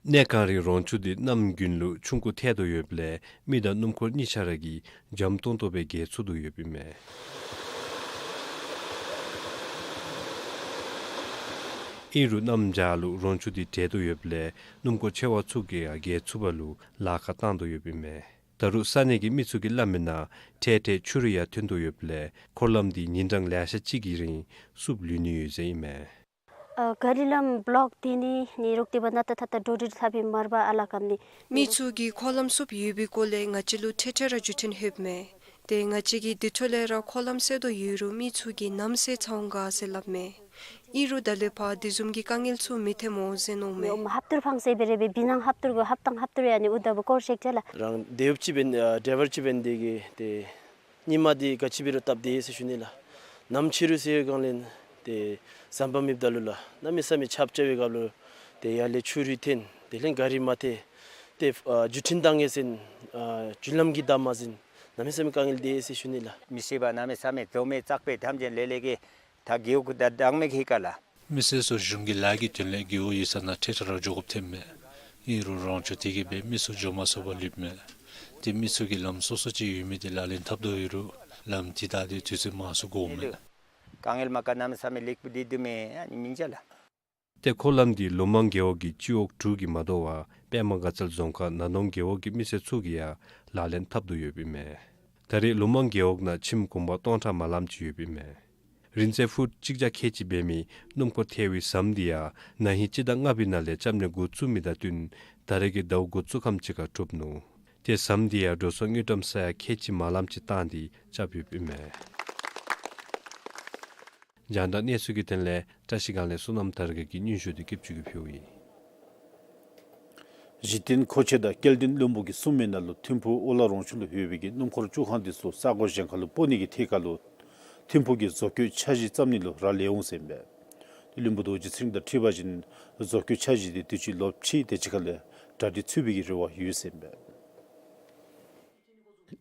གནས་གངས་རི་རོང་ཆུ་དེ་གནམ་དགུན་ལུ་ཆུང་ཀུ་ཐལ་དོ་ཡོདཔ་ལས་མི་དང་སྣུམ་འཁོར་གཉིས་ཆ་ར་གིས་འཇམ་ཏོང་ཏོ་སྦེ་བརྒལ་ཚུགས་དོ་ཡོདཔ་ཨིན་མས། ཨིན་རུང་གནམ་བྱཱར་ལུ་རོང་ཆུ་དེ་བྲེག་དོ་ཡོདཔ་ལས་སྣུམ་འཁོར་ཆེ་བ་ཚུ་གིས་ཡང་བརྒལ་ཚུགས་པ་ལུ་ལཱ་ཁག་བཏང་དོ་ཡོདཔ་ཨིན་མས། ད་རུང་ས་གནས་ཀྱི་མི་ཚུ་གིས་སླབ་མིའི་ནང་འཕྲལ་འཕྲལ་ཆུ་རུད་ཡང་ཐོན་དོ་ཡོདཔ་ལས་འཁོར་ལམ་དེ་ཉིན་གྲངས་ལེ་ཤ་ཅིག་གི་རིང་བསུབ་ལུས་ནི་ཡོད་ཟེར་ཨིན་མས། ཨ་ག་རི་ལམ་བློག་དེ་ནི་ནི་རོག་དེ་བ་ན་ད་ད་ད་འགྲོ་འགྲུལ་འཐབ་པའི་མར་བ་ཨ་ལ་ཀམ་ནི། མི་ཚུ་གིས་འཁོར་ལམ་བསུབ་ཡོད་པའི་སྐོར་ལས་ང་བཅས་ལུ་འཕྲལ་འཕྲལ་ར་བརྒྱུད་འཕྲིན་ལྷོདཔ་མས། ཏེ་ང་བཅས་ཀྱིས་དེ་འཕྲོ་ལས་ར་འཁོར་ལམ་བསལ་དོ་ཡོད་རུང་མི་ཚུ་གིས་གནམ་མེད་ས་མེད་ཚ་བོ་དགའ་ཟེར་སླབ་མས། ཨིན་རུང་ད་ལས་ཕར་དེ་བཟུམ་གྱི་དཀའ་ངལ་ཚུ་མི་ཐོནམ་འོང་ཟེར་མནོཝ་མས། ཧབ་ཐུར་ཕངས་སེ་འབད་རེ་འབད་བི་ནང་ཧབ་ཐུར་གུ་ཧབ་ཐང་ཧབ་ཐུར་ཡ་ནི་ཨུ་ད་བུ་སྐོར་ཤེག་ཏེ་ལགས། རང་དེ་བུ་ཅིག་འབད་ཨ་ཌའི་ཝར་ཅིག་འབད་དེ་གིས་ཏེ་ཉིནམ་དེ་ག་ཅི་འབད་རུང་སྟབས་བདེ་ཟེར་ཞུ་ནི་ལགས། གནམ་ཆུ་རུད་ཟེར་བའི་སྒང་ལས་ཏེ་ཟམ་པ་མེདཔ་ད་ལུ་ལགས། གནམ་མེད་ས་མེད་ཆརཔ་རྐྱབ་པའི་སྐབས་ལུ་ཏེ་ཡར་ལས་ཆུ་རུད་ཐོན། དེ་ལས་ག་རི་མ་ཐལ། ཏེ་ཨ་བརྒྱུད་འཕྲིན་བཏང་ཡི་ཟེར་ཨ་བརྒྱུད་ལམ་གྱི་བདའ་མ་ཟེར་གནམ་མེད་ས་མེད་དཀའ་ངལ་འདུག་ཟེར་ཞུ་ནི་ལགས། མི་ཤེས་པ་གནམ་མེད་ས་མེད་འཛོམས་མས། ཙག་པའི་དམ་ཅན་ལེ་ལེ་གིས་ད་རྒེད་འོག་ད་དང་མེད་ཁི་ཁ་ལགས། མི་སེར་ཚུ་གཞུང་གི་ལཱ་གི་དོན་ལས་རྒེད་འོག་ཡོད་ས་ནང་འཕྲལ་འཕྲལ་ར་འགྱོ་དགོཔ་ཐོནམ་མས། ཨིན་རུང་རོང་ཆུ་དེ་གིས་སྦེ་མི་ཚུ་འགྱོ་མ་ཚུགས་པར་ལུསཔ་མས། ཏེ་མི་ཚུ་གིས་ལམ་སོ་སོ་ཅིག་ཡོད་མི་དེ་ལག་ལེན་འཐབ་དོ་ཡོད་རུང་ལམ་དེ་ད་དེ་དུས་ཚོད་མང་སུ་འགོརཝ་མས། དཀའ་ངལ་མ་དཀའ་གནམ་མེད་ས་མེད་ལེགས་པོ་འདི་འདུག་མས། ཨ་ནི་མི་འཇའ་ལགས། ཏེ་འཁོར་ལམ་དེ་ལུང་མང་རྒེད་འོག་གི་སྤྱི་འོག་དྲུག་གིས་མ་དོ་བར་པདྨ་དགའ་ཚལ་རྫོང་ཁག་ནང་ནོམ་རྒེད་འོག་གི་མི་སེར་ཚུ་གིས་ཡང་ལག་ལེན་འཐབ་དོ་ཡོདཔ་ཨིན་མས། ད་རེས་ལུང་མང་རྒེད་འོག་ནང་ཁྱིམ་གུང་པ་སྟོང་ཕྲག་མ་ལངམ་ཅིག་ཡོདཔ་ཨིན་མས། རིང་ཚད་ཕུཊ་གཅིག་བརྒྱ་ཁལ་གཅིག་འབད་མི་སྣུམ་འཁོར་ཐལ་བའི་ཟམ་དེ་ཡང་ན་ཧིང་སྤྱི་ཟླ་ལྔ་པའི་ནང་ལས་རྐྱབ་ནི་འགོ་བཙུགས་མི་དང་བསྟུན་ད་རེས་ཀྱི་ཟླཝ་འགོ་བཙུགས་ཁམས་ཅིག་ཁར་གྲུབ་ནུག། ཏེ་ཟམ་དེ་ཡང་འགྲོ་སོང་དངུལ་ཀྲམ་ས་ཡ་ཁལ་གཅིག་མ་ལངམ་ཅིག་བཏང་སྟེ་རྐྱབ་ཡོདཔ་ཨིན་མས། རྒྱང་བསྒྲགས་གནས་ཚུལ་གྱི་དོན་ལས་བཀྲ་ཤིས་སྒང་ལས་བསོད་ནམས་དར་རྒྱས་ཀྱི་སྙན་ཞུ་དེ་སྐྱིདཔ་ཆོས་ཀྱིས་ཕུལཝ་ཨིན། གཞི་རྟེན་མཁོ་ཆས་དང་སྐྱེལ་འདྲེན་བློན་པོ་གིས་གསུངས་མིའི་ནང་ལུ་ཐིམ་ཕུག་ཨོ་ལ་རོང་ཆུ་ལུ་ཡོད་པའི་གི་སྣུམ་འཁོར་བཅུག་ཁང་དེ་ཚུ་ས་གོ་གཞན་ཁར་ལུ་སྤོ་ནི་གི་ཐད་ཁར་ལུ་ཐིམ་ཕུག་གི་བཟོ་བཀོད་འཆར་གཞི་བརྩམ་ནི་ལུ་རག་ལས་འོང་ཟེར་ཨིན་པས། ཏེ་བློན་པོ་རྡོ་རྗེ་ཚེ་རིང་དང་འཁྲིལ་བ་ཅིན་བཟོ་བཀོད་འཆར་གཞི་དེ་དུས་ཅི་ལོ་ཕྱེད་དེ་ཅིག་ཁ་ལས་གྲ་སྒྲིག་ཚུད་པའི་གི་རེ་བ་ཡོད་ཟེར་ཨིན་པས།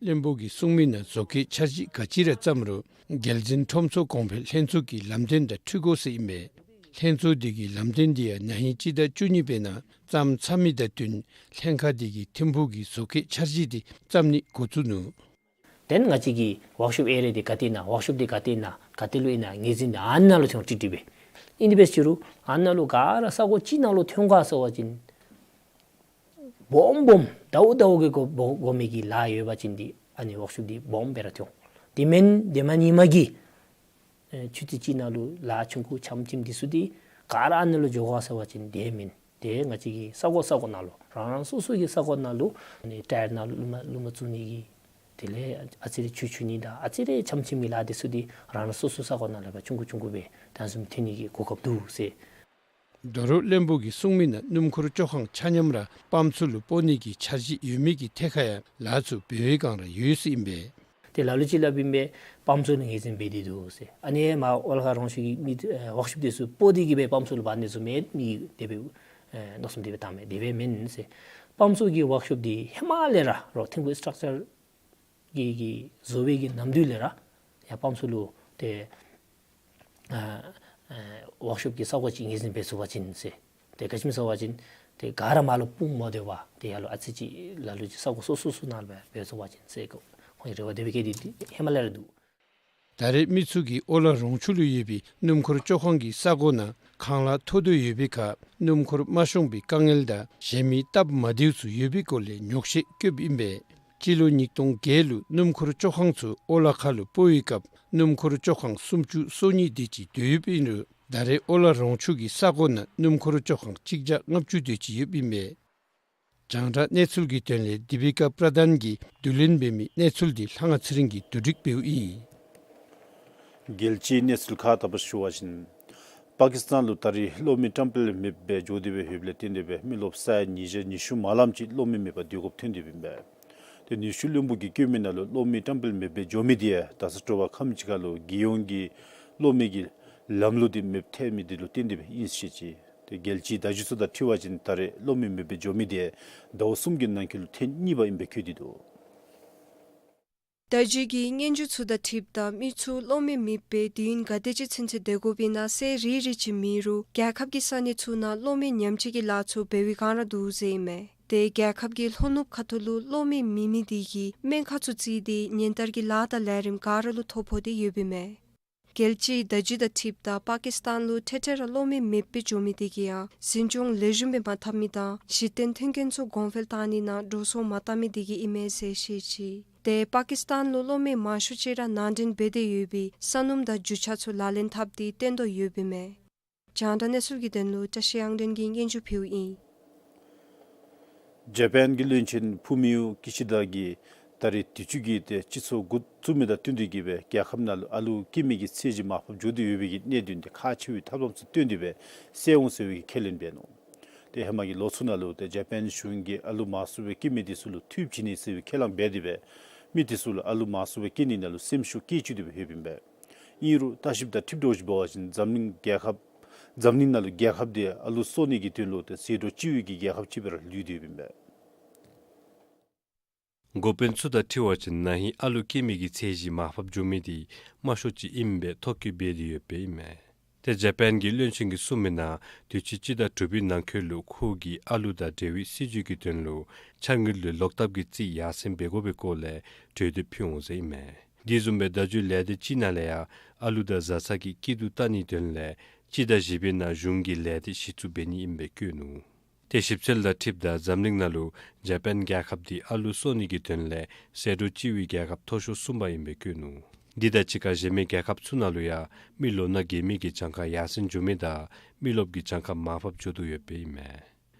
བློན་པོ་གིས་གསུངས་མིའི་ནང་བཟོ་བཀོད་འཆར་གཞི་ག་ཅི་ར་བརྩམ་རུང་རྒྱལ་འཛིན་ཁྲོམ་ཚོགས་གོང་འཕེལ་ལྷན་ཚོགས་ཀྱི་ལམ་སྟོན་དང་འཁྲིལ་དགོ་ཟེར་ཨིན་པས། ལྷན་ཚོགས་དེ་གི་ལམ་སྟོན་དེ་ཡང་ན་ཧིང་སྤྱི་ཟླ་བཅུ་གཉིས་པའི་ནང་བརྩམ་ཚར་མི་དང་བསྟུན་ལྷན་ཁག་དེ་གིས་ཐིམ་ཕུག་གི་བཟོ་བཀོད་འཆར་གཞི་དེ་བརྩམ་ནི་འགོ་བཙུགས་ནུག། དེ་ནང་ང་བཅས་ཀྱི་ཝརཀ་ཤོབ་ཨེ་རི་ཡ་དེ་ག་ཏེ་ཨིན་ན་ཝརཀ་ཤོབ་དེ་ག་ཏེ་ཨིན་ན་ག་ཏེ་ལུ་ཨིན་ན་ངོས་འཛིན་དེ་ཨ་ནཱ་ལུ་ཐོན་ཏེ་འདུག་པས། ཨིན་དེ་འབད་ཅི་རུང་ཨ་ནཱ་ལུ་ག་ར་ས་གོ་ཅིག་ནང་ལུ་ཐོན་ག་ཟེར་བ་ཅིན་སྦོམ་སྦོམ་ཟླཝ་ཟླཝ་གི་དགོ་དགོ་དགོ་མི་གི་ལཱ་ཡོད་པ་ཅིན་དེ་ཨ་ནི་ཝརཀ་ཤོབ་དེ་སྦོམ་སྦེ་ར་ཐོན། དེ་མེན་དེ་མ་ཉིནམ་གི་ཨེ་ཆུ་ཚོད་ཅིག་ནང་ལུ་ལཱ་ཆུང་ཀུ་ཆམ་ཆིམ་དེ་ཚུ་དེ་ག་ར་ཨ་ནཱ་ལུ་འགྱོ་ག་ཟེར་བ་ཅིན་དེ་མེན། ཏེ་ང་བཅས་ཀྱི་ས་གོ་ས་གོ་ནང་ལུ་རང་རང་སོ་སོ་གི་ས་གོ་ནང་ལུ་ཨ་ནི་ཊ་ཡར་ནང་ལུ་རླུང་མ་རླུང་མ་བཙུགས་ནི་གི་དེ་ལས་ཨ་ཙི་རེ་ཆུ་འཁྱུ་ནི་དང་ཨ་ཙི་རེ་ཆམ་ཆིམ་གྱི་ལཱ་འདི་ཚུ་འདི་རང་རང་སོ་སོ་ས་གོ་ནང་ལུ་ཕར་ཆུང་ཀུ་ཆུང་ཀུ་སྦེ་ད་བཟུམ་ཐོན་ནི་གི་གོ་སྐབས་འདུག་ཟེར། ཌོ་རུ་བློན་པོ་གིས་གསུངས་མི་ནང་སྣུམ་འཁོར་བཅོ་ཁང་ཆ་མཉམ་ར་པམཔ་ཚུ་ལུ་སྤོ་ནི་གི་འཆར་གཞི་ཡོད་མེད་ཀྱི་ཐད་ཁར་ཡང་ལཱ་ཚུ་འབད་བའི་བསྒང་ར་ཡོད་ཟེར་ཨིན་པས། ཏེ་ལ་ལུ་ཅིག་སླབ་ཨིན་པས། པམཔ་ཚུ་ལུ་ངོས་འཛིན་འབད་དེ་འདུག་ཟེར། ཨ་ནི་མར་ཨོ་ལ་ཁ་རོང་ཆུ་གི་མི་ཨེ་ཝརཀ་ཤོབ་འདི་ཚུ་སྤོ་སྟེ་གི་སྦེ་པམཔ་ཚུ་ལུ་འབག་ནི་ཚུ་མེད། མི་དེ་སྦེ་ཨེ་མནོ་བསམ་དེ་སྦེ་བཏངམ་མས། དེ་སྦེ་མེན་ཟེར། པམཔ་ཚུ་གི་ཝརཀ་ཤོབ་འདི་ཧེ་མ་ལས་ར་རོགས་ཐིམ་ཕུག་སི་ཊག་ཅར་གི་གི་བཟོ་བའི་གི་ནམ་དུས་ལས་ར་ཡར་པམཔ་ཚུ་ལུ་ཏེ་ཨ་ཨ་ཝརཀ་ཤོབ་ཀྱི་ས་གོ་ཅིག་ངོས་འཛིན་འབད་ཚུགས་པ་ཅིན་ཟེར། ཏེ་ག་ཅི་སྨོ་ཟེར་བ་ཅིན་ཏེ་ག་ར་མར་ལུ་སྤུངས་མ་སྡོད་པར་ཏེ་ཡར་ལུ་ཨ་ཙི་ཅིག་ལ་ལུ་ཅིག་ས་གོ་སོ་སོ་སོ་ནང་ལུ་སྦེ་འབད་ཚུགས་པ་ཅིན་ཟེར་ཁོང་གི་རེ་བ་དེ་སྦེ་བསྐྱེད་དེ་ཧེ་མ་ལས་ར་འདུག། ད་རེས་མི་ཚུ་གིས་ཨོ་ལ་རོང་ཆུ་ལུ་ཡོད་པའི་སྣུམ་འཁོར་བཅོ་ཁང་གི་ས་གོ་ནང་ཁང་གླ་མཐོ་དོ་ཡོད་པའི་ཁར་སྣུམ་འཁོར་མ་ཤོང་པའི་དཀའ་ངལ་དང་གཞན་མི་སྟབས་མ་བདེཝ་ཚུ་ཡོད་པའི་སྐོར་ལས་ཉོགས་བཤད་བཀོདཔ་ཨིན་པས། སྤྱི་ལོ་ཉིས་སྟོང་བརྒྱད་ལུ་སྣུམ་འཁོར་བཅོ་ཁང་ཚུ་ཨོ་ལ་ཁ་ལུ་སྤོ་བའི་སྐབས་སྣུམ་འཁོར་བཅོ་ཁང་སུམ་ཅུ་སོ་གཉིས་དེ་ཅིག་སྡོད་ཡོདཔ་ཨིན་རུང་ད་རེས་ཨོ་ལ་རོང་ཆུ་གི་ས་གོ་ནང་སྣུམ་འཁོར་བཅོ་ཁང་གཅིག་བརྒྱ་ལྔ་བཅུ་དེ་ཅིག་ཡོདཔ་ཨིན་པས། རྒྱང་བསྒྲགས་གནས་ཚུལ་གྱི་དོན་ལས་དི་པི་ཀ་པྲ་དཱན་གྱིས་བསྡུ་ལེན་འབད་མི་གནས་ཚུལ་འདི་ལྷ་དབང་ཚེ་རིང་གིས་བསྡུ་སྒྲིག་འབདཝ་ཨིན། རྒྱལ་སྤྱིའི་གནས་ཚུལ་ཁག་ད་ཕར་ཞུ་བ་ཅིན་པ་ཀིས་ཏཱན་ལུ་ད་རེས་གློག་མེ་བཀྲམ་སྤེལ་མེདཔ་སྦེ་འགྱོ་སྟེ་སྦེ་ཡོདཔ་ལས་བརྟེན་ཏེ་སྦེ་མི་རློབས་ས་ཡ་ཉིས་བརྒྱ་ཉི་ཤུ་མ་ལངམ་ཅིག་གློག་མེ་མེད་པར་སྡོད་དགོཔ་ཐོན་ཏེ་ཡོདཔ་ཨིན་པས། ཏེ་ནུས་ཤུགས་བློན་པོ་གིས་བཀོད་མི་ནང་ལུ་གློག་མེ་བཀྲམ་སྤེལ་མེདཔ་སྦེ་འགྱོ་མི་འདི་ཡང་ད་ས་དྲོ་པ་ཁམས་ཅིག་ཁར་ལུ་རྒྱལ་ཡོངས་ཀྱི་གློག་མེ་གི་ལམ་ལུགས་འདི་མེདཔ་ཐལ་མི་འདི་ལུ་བརྟེན་ཏེ་སྦེ་ཨིན་ཟེར་བཤད་ཅི། ཏེ་རྒྱལ་སྤྱིའི་བརྡ་བརྒྱུད་ཚུ་དང་འཁྲིལ་བ་ཅིན་ད་རེས་གློག་མེ་མེདཔ་སྦེ་འགྱོ་མི་འདི་ཟླཝ་གསུམ་གྱི་ནང་འཁོད་ལུ་ཐེངས་གཉིས་པ་ཨིནམ་སྦེ་བཀོད་དེ་འདུག། བརྡ་བརྒྱུད་ཀྱི་སྙན་ཞུ་ཚུ་དང་འཁྲིལཝ་ད་མི་ཚུ་གློག་མེ་མེདཔ་སྦེ་དུས་ཡུན་ག་དེ་ཅིག་ཚུན་ཚོད་སྡོད་དགོཔ་ཨིན་ན་གསལ་རི་རི་ཅིག་མེད་རུང་རྒྱལ་ཁབ་ཀྱི་ས་གནས་ཚུ་ནང་གློག་མེ་ཉམས་བཅོས་ཀྱི་ལཱ་ཚུ་འབད་བའི་བསྒང་ར་འདུག་ཟེར་ཨིན་མས། ཏེ་རྒྱལ་ཁབ་ཀྱི་ལྷོ་ནུབ་ཁ་ཐུག་ལུ་གློག་མེ་མེད་མི་དེ་གིས་སྨན་ཁང་ཚུ་བརྩིས་ཏེ་ཉེན་བརྡར་གྱི་ལཱ་དང་ལས་རིམ་ག་ར་ལུ་ཐོ་ཕོག་སྟེ་ཡོདཔ་ཨིན་མས། རྒྱལ་སྤྱིའི་བརྡ་བརྒྱུད་དང་འཁྲིལཝ་ད་པ་ཀིས་ཏཱན་ལུ་འཕྲལ་འཕྲལ་ར་གློག་མེ་མེདཔ་སྦེ་འགྱོ་མི་དེ་གིས་ཡང་འཛིན་སྐྱོང་ལེགས་ཤོམ་སྦེ་མ་འཐབ་མི་དང་གཞི་རྟེན་མཐུན་རྐྱེན་ཚུ་གོང་འཕེལ་བཏང་ནི་ནང་འགྲོ་སོང་མ་བཏང་མི་དེ་གིས་ཨིན་མས་ཟེར་བཤད་ཅི། ཏེ་པ་ཀིས་ཏཱན་ལུ་གློག་མེ་མང་ཤོས་ཅིག་ར་ནང་འདྲེན་འབད་དེ་ཡོད་པའི་ས་སྣུམ་དང་རྒྱུ་ཆ་ཚུ་ལག་ལེན་འཐབ་སྟེ་བཏོན་དོ་ཡོདཔ་ཨིན་མས། རྒྱང་བསྒྲགས་གནས་ཚུལ་གྱི་དོན་ལུ་བཀྲ་ཤིས་དབྱངས་སྒྲོན་གྱིས་སྙན་ཞུ་ཕུལཝ་ཨིན། ཇ་པཱན་གྱི་བློན་ཆེན་ཕུ་མིའུ་ཀི་ཤི་དཱ་གིས་ད་རེས་དུས་ཅི་གི་ཏེ་སྤྱི་ཚོགས་འགོ་བཙུགས་མི་དང་བསྟུན་ཏེ་གི་སྦེ་རྒྱལ་ཁབ་ནང་ལུ་ཨ་ལུ་སྐྱེ་མི་གི་ཚད་གཞི་མར་ཕབ་འགྱོ་སྟེ་ཡོད་པའི་གི་གནད་དོན་འདི་ཁག་ཆེ་བའི་ཐབས་ལམ་ཚུ་བཏོན་ཏེ་སྦེ་སེལ་འོང་ཟེར་བའི་གི་ཁས་ལེན་འབད་ནུག། ཏེ་ཧེ་མ་གི་ལོ་ཚུ་ནང་ལུ་ཏེ་ཇ་པཱན་གཞུང་གིས་ཨ་ལུ་མང་སུ་སྦེ་སྐྱེ་མི་དེ་ཚུ་ལུ་འཐུས་བྱིན་ནི་ཟེར་བའི་ཁས་བླངས་འབད་དེ་སྦེ་མི་དེ་ཚུ་ལུ་ཨ་ལུ་མང་སུ་སྦེ་སྐྱེ་ནི་ནང་ལུ་སེམས་ཤུགས་བསྐྱེད་བཅུག་སྟེ་སྦེ་ཡོདཔ་ཨིན་པས། ཨིན་རུང་ལྟ་བཤལཔ་དང་འཁྲིལཝ་འདྲཝ་ཅིག་འབད་བ་ཅིན་འཛམ་གླིང་རྒྱལ་ཁབ་འཛམ་གླིང་ནང་ལུ་རྒྱལ་ཁབ་དེ་ཨ་ལུ་གསོ་ནི་གི་དོན་ལུ་ཏེ་ཟད་འགྲོ་ལྕི་བའི་གི་རྒྱལ་ཁབ་ཅིག་སྦེ་ར་ལུས་ཏེ་ཡོདཔ་ཨིན་པས། འགོ་དཔོན་ཚུ་དང་འཁྲིལ་བ་ཅིན་ན་ཧིང་ཨ་ལུ་སྐྱེ་མི་གི་ཚད་གཞི་མར་ཕབ་འགྱོ་མི་དེ་དམའ་ཤོས་ཅིག་ཨིནམ་སྦེ་ཐོ་བཀོད་འབད་དེ་ཡོདཔ་ཨིན་མས། ཏེ་ཇ་པཱན་གྱི་བློན་ཆེན་གྱིས་གསུངས་མི་ནང་དུས་ཅི་སྤྱི་ཟླ་དྲུག་པའི་ནང་འཁོད་ལུ་ཁོ་གིས་ཨ་ལུ་དང་འབྲེལ་བའི་སྲིད་བྱུས་ཀྱི་དོན་ལུ་འཆར་དངུལ་ལུ་ལོག་བཏབ་ཀྱི་རྩིས་ཡར་སེང་འབད་དགོ་པའི་སྐོར་ལས་གྲོས་འདེབས་ཕུལ་འོང་ཟེར་ཨིན་མས། དེ་བཟུམ་སྦེ་བརྡ་བརྒྱུད་ལས་སྡེ་ཅིག་ནང་ལས་ཡང་ཨ་ལུ་དང་བཟའ་ཚང་གི་སྐྱིད་སྡུག་བལྟ་ནིའི་དོན་ལས་སྤྱི་ཟླ་བཞི་པའི་ནང་གཞུང་གིས་ལས་སྡེ་གཞི་བཙུགས་འབད་ནི་ཨིནམ་སྦེ་བཀོད་ནུག། ཏེ་ཞིབ་འཚོལ་དང་འཁྲིལཝ་ད་འཛམ་གླིང་ནང་ལུ་ཇ་པཱན་རྒྱལ་ཁབ་དེ་ཨ་ལུ་གསོ་ནི་གི་དོན་ལས་ཟད་འགྲོ་ལྕི་བའི་རྒྱལ་ཁབ་མཐོ་ཤོས་གསུམ་པ་ཨིནམ་སྦེ་བཀོད་ནུག། འདི་དང་གཅིག་ཁར་གཞན་མི་རྒྱལ་ཁབ་ཚུ་ནང་ལུ་ཡང་མི་ལོ་ན་རྒས་མི་གི་གྱངས་ཁ་ཡར་སེང་འགྱོ་མི་དང་མི་རློབས་ཀྱི་གྱངས་ཁ་མར་ཕབ་འགྱོ་དོ་ཡོདཔ་ཨིན་མས།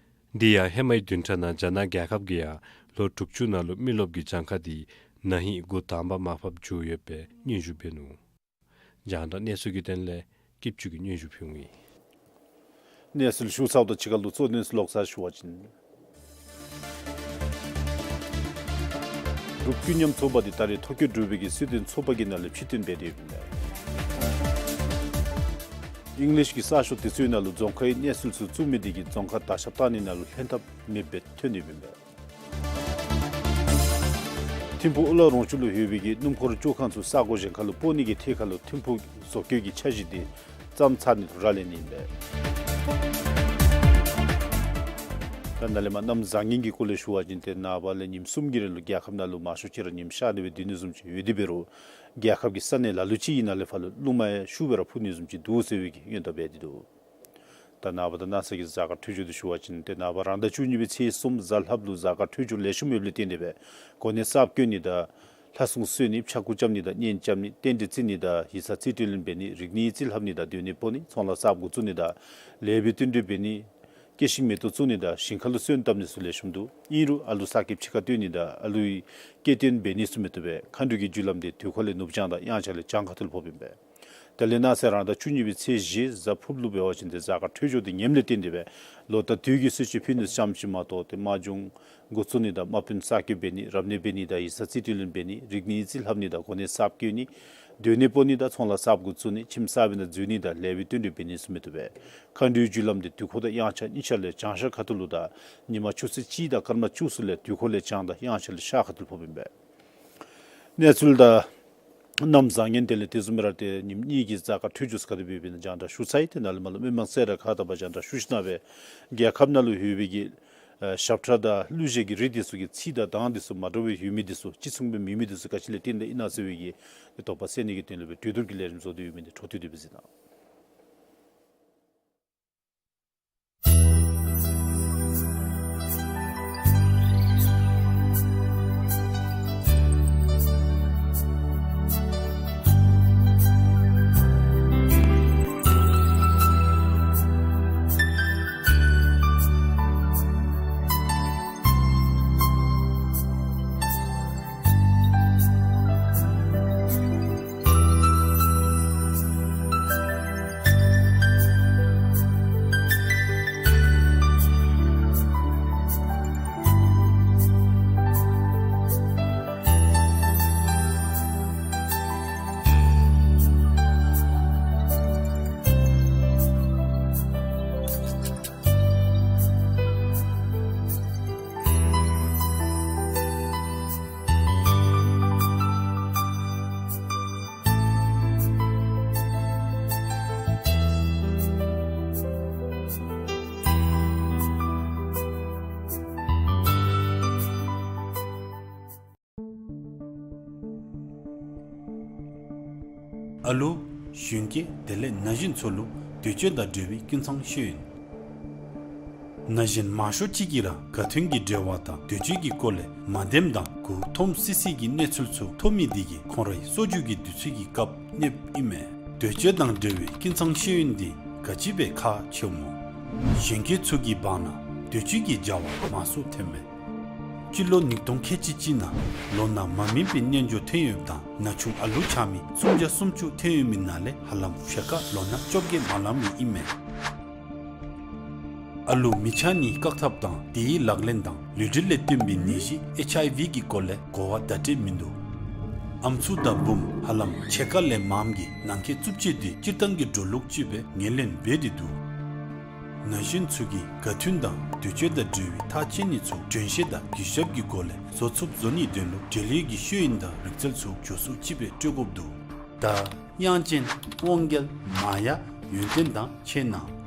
དེ་ཡང་ཧེ་མའི་བདུན་ཕྲག་ནང་རྒྱ་ནག་རྒྱལ་ཁབ་ཀྱིས་ཡང་ལོ་དྲུག་ཅུ་ནང་ལུ་མི་རློབས་ཀྱི་གྱངས་ཁ་དེ་ན་ཧིང་འགོ་དང་པ་མར་ཕབ་འགྱོ་ཡོདཔ་སྦེ་སྙན་ཞུ་འབད་ནུག། རྒྱང་བསྒྲགས་གནས་ཚུལ་གྱི་དོན་ལས་སྐྱིད་ཆུ་གིས་སྙན་ཞུ་ཕུལཝ་ཨིན། གནས་ཚུལ་ཞུ་ཚརཝ་དང་གཅིག་ཁར་ལུ་གཙོ་དོན་ལོག་ཚར་ཞུ་བ་ཅིན། འབྲུག་ཀུན་མཉམ་ཚོགས་པ་དེ་ད་རེས་ཐོ་ཀྱོ་འབྲུག་པའི་གི་སྲིད་དོན་ཚོགས་པ་གི་ནང་ལས་ཕྱིར་འཐེན་འབད་དེ་ཡོདཔ་ཨིན་པས། ཨིང་ལིཤ་གི་གསར་ཤོག་དེ་ཚུ་ནང་ལུ་རྫོང་ཁའི་གནས་ཚུལ་ཚུ་བཙུགས་མི་དེ་གིས་རྫོང་ཁ་དར་ཁྱབ་བཏང་ནི་ནང་ལུ་ལྷན་ཐབས་མེདཔ་སྦེ་ཐོན་ཏེ་ཡོདཔ་ཨིན་པས། ཐིམ་ཕུག་ཨོ་ལ་རོང་ཆུ་ལུ་ཡོད་པའི་གི་སྣུམ་འཁོར་བཅོ་ཁང་ཚུ་ས་གོ་གཞན་ཁར་ལུ་སྤོ་ནི་གི་ཐད་ཁར་ལུ་ཐིམ་ཕུག་བཟོ་བཀོད་ཀྱི་འཆར་གཞི་དེ་བརྩམས་ཚར་ནི་ལུ་རག་ལས་ནི་ཨིན་པས། ད་ནཱ་ལས་མར་གནམ་བཟང་ངན་གྱི་སྐོར་ལས་ཞུ་བ་ཅིན་ཏེ་ནངས་པ་ལས་ཉིནམ་གསུམ་གྱི་རིང་ལུ་རྒྱལ་ཁབ་ནང་ལུ་མང་ཤོས་ཅིག་ར་ཉིམ་ཤར་ཏེ་སྦེ་སྡོད་ནི་བཟུམ་ཅིག་ཡོད་དེ་འབད་རུང་རྒྱལ་ཁབ་ཀྱི་ས་གནས་ལ་ལུ་ཅིག་ཨིན་ན་ལས་ཕར་ལུ་རླུང་མ་ཤུགས་སྦེ་ར་འཕུ་ནི་བཟུམ་ཅིག་འདུག་ཟེར་བའི་གི་སྔོན་བརྡ་འབད་དེ་འདུག། ད་ནངས་པ་དང་གནངས་ཚེ་གི་གཟའ་སྐར་འཕྲོད་སྦྱོར་དེ་ཞུ་བ་ཅིན་ཏེ་ནངས་པ་རང་ཟླ་བཅུ་གཉིས་པའི་ཚེས་གསུམ་གཟའ་ལྷགཔ་ལུ་གཟའ་སྐར་འཕྲོད་སྦྱོར་ལེགས་ཤོམ་ཡོདཔ་ལས་བརྟེན་ཏེ་སྦེ་གོ་གནས་གསརཔ་བསྐོ་ནི་དང་ལྷ་སྲུང་གསོལ་ནི་ཕྱྭ་འགུགས་རྐྱབ་ནི་དང་གཉེན་རྐྱབ་ནི་རྟེན་འབྲེལ་བརྩི་ནི་དང་ཡིག་ཚང་རྩིས་སྤྲོད་ལེན་འབད་ནི་རིག་གནས་རྩིས་ལྷབ་ནི་དང་སྡོད་གནས་སྤོ་ནི་ཚོང་ལཱ་གསརཔ་འགོ་བཙུགས་ནི་དང་ལེགས་པའི་བསྟུན་གྲོས་འབད་ནི་ སྐྱེ་ཤིང་མེ་ཏོག་བཙུགས་ནི་དང་ཞིང་ཁ་ལུ་སོན་བཏབ་ནི་ཚུ་ལེགས་ཤོམ་འདུག། ཨིན་རུང་ཨ་ལུ་ས་ཁེབ་ཕྱི་ཁར་བཏོན་ནི་དང་ཨ་ལུའི་སྐྱེ་སྟོན་འབད་ནི་ཚུ་མི་བཏུབ་པས། མཁའ་འགྲོའི་རྒྱུ་ལམ་འདི་དུས་འཁོར་ལས་ནུབ་བྱང་དང་དབྱངས་འཆར་ལས་བྱང་ཁ་ཐུག་ལུ་ཕོགཔ་ཨིན་པས། དེ་ལས་གནངས་ཚེ་རང་ཟླ་བཅུ་གཉིས་པའི་ཚེས་བཞི་གཟའ་ཕུརཔ་ལུ་འབད་བ་ཅིན་ཏེ་གཟའ་སྐར་འཕྲོད་སྦྱོར་འདི་ངནམ་ལས་བརྟེན་ཏེ་སྦེ་ལོ་དང་དུས་ཀྱི་གསོལ་མཆོད་ཕུལ་ནི་ཙམ་ཅིག་མ་གཏོགས་ཏེ་དམག་སྦྱོང་འགོ་བཙུགས་ནི་དང་དམག་དཔོན་གསར་བསྐོ་འབད་ནི་རབ་གནས་འབད་ནི་དང་ཡིག་ཚང་རྩིས་སྤྲོད་ལེན་འབད་ནི་རིག་གནས་ཡིག་རྩིས་ལྷབ་ནི་དང་གོ་གནས་གསརཔ་བཀོད་ནི་སྡོད་གནས་སྤོ་ནི་དང་ཚོང་ལཱ་གསརཔ་འགོ་བཙུགས་ནི་ཁྱིམ་གསར་པའི་ནང་འཛུལ་ནི་དང་ལེགས་པའི་དོན་འགྲུབ་འབད་ནི་ཚུ་མི་བཏུབ་པས། མཁའ་འགྲོའི་རྒྱུ་ལམ་འདི་དུས་འཁོར་དང་དབྱངས་འཆར་གཉིས་ཆ་ལས་བྱང་ཤར་ཁ་ཐུག་ལུ་དང་ཉིན་མ་ཆུ་ཚོད་གཅིག་དང་སྐར་མ་བཅུ་ཚུ་ལས་དུས་འཁོར་ལས་བྱང་དང་དབྱངས་འཆར་ལས་ཤར་ཁ་ཐུག་ལུ་ཕོགཔ་ཨིན་པས། གནས་ཚུལ་དང་གནམ་བཟང་ངན་དེ་ལས་དེ་བཟུམ་སྦེ་ར་ཏེ་ཉིནམ་གཉིས་ཀྱི་གཟའ་སྐར་འཕྲོད་སྦྱོར་ག་དེ་སྦེ་ཡོདཔ་ཨིན་ན་རྒྱང་བསྒྲགས་ཞུ་ཚར་ཡི། ཏེ་ནཱ་ལས་མར་ལུ་མི་མང་སེར་ཁག་དང་པ་རྒྱང་བསྒྲགས་ཞུ་ཞིནམ་སྦེ་རྒྱལ་ཁབ་ནང་ལུ་ཡོད་པའི་གི་ཨེ་ཞབས་ཁྲ་དང་གླུ་གཞས་ཀྱི་རིགས་འདི་ཚུ་གི་ཚིག་དང་གདངས་འདི་ཚུ་མ་འདྲཝ་སྦེ་ཡོད་མི་འདི་ཚུ་གཅིག་མཚུངས་སྦེ་མེད་མི་འདི་ཚུ་ག་ཅི་ལས་བརྟེན་ཏེ་ཨིན་ན་ཟེར་བའི་གི་དོགས་པ་སེལ་ནི་གི་དོན་ལུ་སྦེ་གྲོས་བསྡུར་གྱི་ལས་རིམ་བཟོ་སྟེ་ཡོད་མི་འདི་འཕྲོ་མཐུད་དེ་སྦེ་གཟིགས་གནང་། ཨ་ལུ་གཞོན་སྐྱེས་དེ་ལས་ན་གཞོན་ཚུ་ལུ་འདོད་སྤྱོད་དང་འབྲེལ་བའི་ཀུན་ཚང་ཤེས་ཡོན། ན་གཞོན་མང་ཤོས་ཅིག་གིས་ར་ག་དོན་གྱི་འབྲེལ་བ་དང་འདོད་སྤྱོད་ཀྱི་སྐོར་ལས་མ་བདེནམ་དང་མགུ་འཐོམ་སི་སི་གི་གནས་ཚུལ་ཚུ་ཐོབ་མི་འདི་གིས་ཁོང་རའི་གསོ་རྒྱུ་གི་དུས་ཚོད་ཀྱི་སྐབས་གནསཔ་ཨིན་མས། འདོད་སྤྱོད་དང་འབྲེལ་བའི་ཀུན་ཚང་ཤེས་ཡོན་འདི་ག་ཅི་སྦེ་ཁག་ཆེཝ་སྨོ། གཞོན་སྐྱེས་ཚུ་གི་བར་ན་འདོད་སྤྱོད་ཀྱི་བྱ་བ་མང་སུ་ཐོནམ་མས། སྤྱི་ལོ་ཉིས་སྟོང་ཁལ་གཅིག་གཅིག་ནང་ལོ་ན་མ་སྨིན་པའི་རྣལ་འབྱོར་ཐོན་ཡོདཔ་དང་ན་ཆུང་ཨ་ལུ་ཆགས་མི་སུམ་བརྒྱ་སུམ་ཅུ་ཐོན་ཡོད་མི་ནང་ལས་ཧ་ལམ་ཕྱེད་ཀ་ལོ་ན་བཅོ་བརྒྱད་མ་ལང་མི་ཨིན་མས། ཨ་ལུ་མི་ཆགས་ནིའི་བཀག་ཐབས་དང་དེའི་ལག་ལེན་དང་ལུས་འབྲེལ་ལས་བརྟེན་པའི་ནད་གཞི་ཨེཆ་ཨའི་ཝི་གི་སྐོར་ལས་གོ་བ་བརྡ་སྤྲོད་མིན་འདུག། ཨམ་སྲུ་དང་བུམོ་ཧ་ལམ་ཕྱེད་ཀ་ལས་མངམ་གིས་ནང་འཁོད་རྩུབ་སྤྱོད་འདི་སྤྱིར་བཏང་གི་འགྲོ་ལུགས་ཅིག་སྦེ་ངོས་ལེན་འབད་དེ་འདུག། ན་གཞོན་ཚུ་གིས་དགའ་མཐུན་དང་འདོད་སྤྱོད་དང་འབྲེལ་བའི་ཐག་བཅད་ནི་ཚུ་དྲན་ཤེས་དང་གུས་ཞབས་ཀྱི་སྒོ་ལས་བཟོ་ཚུགསཔ་བཟོ་ནིའི་དོན་ལུ་འབྲེལ་ཡོད་ཀྱི་ཤེས་ཡོན་དང་རིག་རྩལ་ཚུ་མགྱོགས་སུ་ཅིག་སྦེ་སྤྲོད་དགོཔ་འདུག། ད་དབྱངས་ཅན་དབང་རྒྱལ་མ་ཡ་ཡོན་ཏན་དང་ཕྱད་གནང་།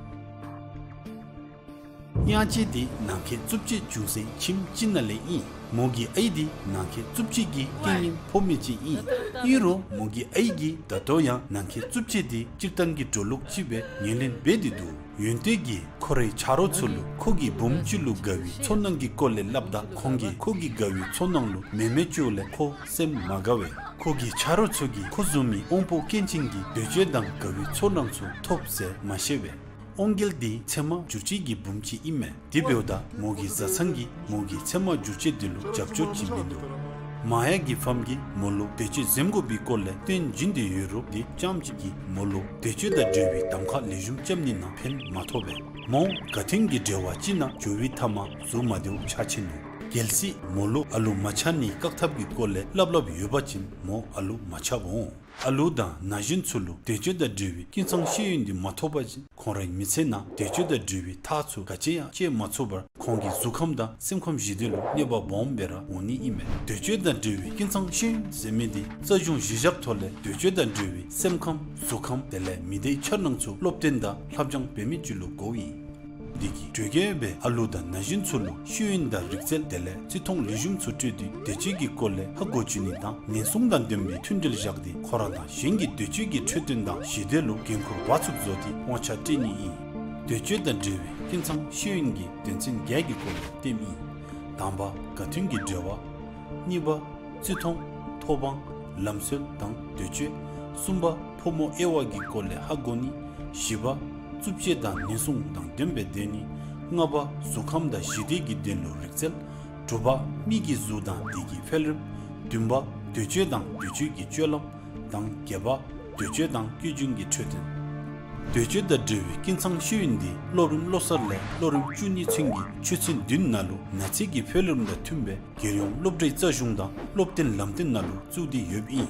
དབྱངས་ཅན་འདི་ནང་འཁོད་རྩུབ་སྤྱོད་བྱུང་སའི་ཁྱིམ་ཅིག་ནང་ལས་ཨིན། མོ་གི་ཨའི་འདི་ནང་འཁོད་རྩུབ་སྤྱོད་ཀྱི་རྐྱེན་ངན་ཕོག་མི་ཅིག་ཨིན། ཨིན་རུང་མོ་གི་ཨའི་གིས་ད་ལྟོ་ཡང་ནང་འཁོད་རྩུབ་སྤྱོད་འདི་སྤྱིར་བཏང་གི་འགྲོ་ལུགས་ཅིག་སྦེ་ངོས་ལེན་འབད་དེ་འདུག། ཡོན་ཏན་གྱིས་ཁོ་རའི་ཆ་རོགས་ཚུ་ལུ་ཁོ་གིས་བུམོ་ཅིག་ལུ་དགའ་བའི་ཚོར་སྣང་གི་སྐོར་ལས་སླབ་ད་ཁོང་གིས་ཁོ་གི་དགའ་བའི་ཚོར་སྣང་ལུ་མེ་མེ་བཅོ་ལས་ཁོ་སེམས་མ་དགའ་བས། ཁོ་གི་ཆ་རོགས་ཚུ་གིས་ཁོ་བཟུམ་མའི་དབང་པོ་སྐྱོན་ཅན་གྱི་འདོད་སྤྱོད་དང་དགའ་བའི་ཚོར་སྣང་ཚུ་ཐོབ་ཟེར་མ་ཤེས་པས། དབང་རྒྱལ་འདི་ཚེར་མ་འགྱུར་བཅོས་ཀྱི་བུམོ་ཅིག་ཨིན་མས། དེ་འབདཝ་ད་མོ་གི་བཟའ་ཚང་གིས་མོ་གི་ཚེར་མ་འགྱུར་བཅོས་འདི་ལུ་རྒྱབ་སྐྱོར་ཅིག་མིན་འདུག། མ་ཡ་གི་ཕམ་གྱིས་མོ་ལུ་འདོད་སྤྱོད་འཛེམ་དགོ་པའི་སྐོར་ལས་སྟོན་བྱིན་ཏེ་ཡོད་རུང་དེ་ཙམ་ཅིག་གིས་མོ་ལུ་འདོད་སྤྱོད་དང་འབྲེལ་བའི་གདམ་ཁ་ལེགས་ཤོམ་རྐྱབ་ནི་ནང་ཕན་མ་ཐོགས་པས། མོ་ག་དོན་གྱི་འབྲེལ་བ་ཅིག་ནང་འགྱོ་བའི་མཐའ་མ་གཟུགས་མ་བདེཝ་ཆགས་ཆི་ནུག། གལ་སྲིད་མོ་ལུ་ཨ་ལུ་མ་ཆགས་ནིའི་བཀག་ཐབས་ཀྱི་སྐོར་ལས་སླབ་སླབ་ཡོད་པ་ཅིན་མོ་ཨ་ལུ་མ་ཆགསཔ་འོང་། ཨ་ལུ་དང་ན་གཞོན་ཚུ་ལུ་འདོད་སྤྱོད་དང་འབྲེལ་བའི་ཀུན་ཚང་ཤེས་ཡོན་འདི་མ་ཐོབ་པ་ཅིན་ཁོང་རའི་མི་ཚེ་ནང་འདོད་སྤྱོད་དང་འབྲེལ་བའི་ཐག་ཚུ་ག་ཅི་ཡང་བཅད་མ་ཚུགས་པར་ཁོང་གི་གཟུགས་ཁམས་དང་སེམས་ཁམས་ཞི་བདེ་ལུ་གནོད་པ་སྦོམ་སྦེ་ར་འོང་ནི་ཨིན་མས། འདོད་སྤྱོད་དང་འབྲེལ་བའི་ཀུན་ཚང་ཤེས་ཡོན་ཟེར་མི་འདི་རྩ་གཞུང་གཞི་བཞག་ཐོག་ལས་འདོད་སྤྱོད་དང་འབྲེལ་བའི་སེམས་ཁམས་གཟུགས་ཁམས་དེ་ལས་མི་སྡེའི་འཆར་སྣང་ཚུ་སློབ་སྟོན་དང་ལྷབ་སྦྱང་འབད་མི་ཅིག་ལུ་དགོཔ་ཨིན། འདི་གིས་གྲོས་ཁྱབ་སྦེ་ཨ་ལུ་དང་ན་གཞོན་ཚུ་ལུ་ཤེས་ཡོན་དང་རིག་རྩལ་དེ་ལས་བརྩི་མཐོང་ལེགས་ཤོམ་ཚུ་སྤྲོད་དེ་འདོད་སྤྱོད་ཀྱི་སྐོར་ལས་ཧ་གོ་བཅུག་ནི་དང་ངན་སོང་དང་ལྡན་པའི་མཐུན་འབྲེལ་བཞག་སྟེ་ཁོ་ར་དང་གཞན་གྱི་འདོད་སྤྱོད་ཀྱི་འཕྲོད་བསྟེན་དང་ཞི་བདེ་ལུ་འགན་ཁུར་འབག་ཚུགསཔ་བཟོ་སྟེ་དབང་ཆ་སྤྲོད་ནི་ཨིན། འདོད་སྤྱོད་དང་འབྲེལ་བའི་ཀུན་ཚང་ཤེས་ཡོན་གྱི་དོན་ཚན་བརྒྱད་ཀྱི་སྐོར་ལས་སྟོནམ་ཨིན། དང་པ་ག་དོན་གྱི་འབྲེལ་བ། གཉིས་པ་བརྩི་མཐོང་ཐོབ་དབང་ལམ་སྲོལ་དང་འདོད་སྤྱོད། གསུམ་པ་ཕོ་མོ་དབྱེ་བ་གི་སྐོར་ལས་ཧ་གོ་ནི། བཞི་པ་རྩུབ་སྤྱོད་དང་ངན་སོང་དང་ལྡན་པའི་སྡོད་ནི། ལྔ་པ་གཟུགས་ཁམས་དང་ཞི་བདེ་གི་དོན་ལུ་རིག་རྩལ། དྲུག་པ་མི་གི་གཟུགས་དང་དེ་གི་འཕེལ་རིམ། བདུན་པ་འདོད་སྤྱོད་དང་འདོད་སྤྱོད་ཀྱི་སྤྱོད་ལམ་དང་བརྒྱད་པ་འདོད་སྤྱོད་དང་བཀོལ་སྦྱོང་གི་འཕྲོད་བསྟེན། འདོད་སྤྱོད་དང་འབྲེལ་བའི་ཀུན་ཚང་ཤེས་ཡོན་འདི་སློབ་རིམ་བློ་གསར་ལས་སློབ་རིམ་བཅུ་གཉིས་ཚུན་གྱི་ཆོས་ཚན་བདུན་ནང་ལུ་ན་ཚོད་ཀྱི་འཕེལ་རིམ་དང་མཐུན་པའི་རྒྱལ་ཡོངས་སློབ་གྲྭའི་རྩ་གཞུང་དང་སློབ་སྟོན་ལམ་སྟོན་ནང་ལུ་བཙུགས་ཏེ་ཡོདཔ་ཨིན།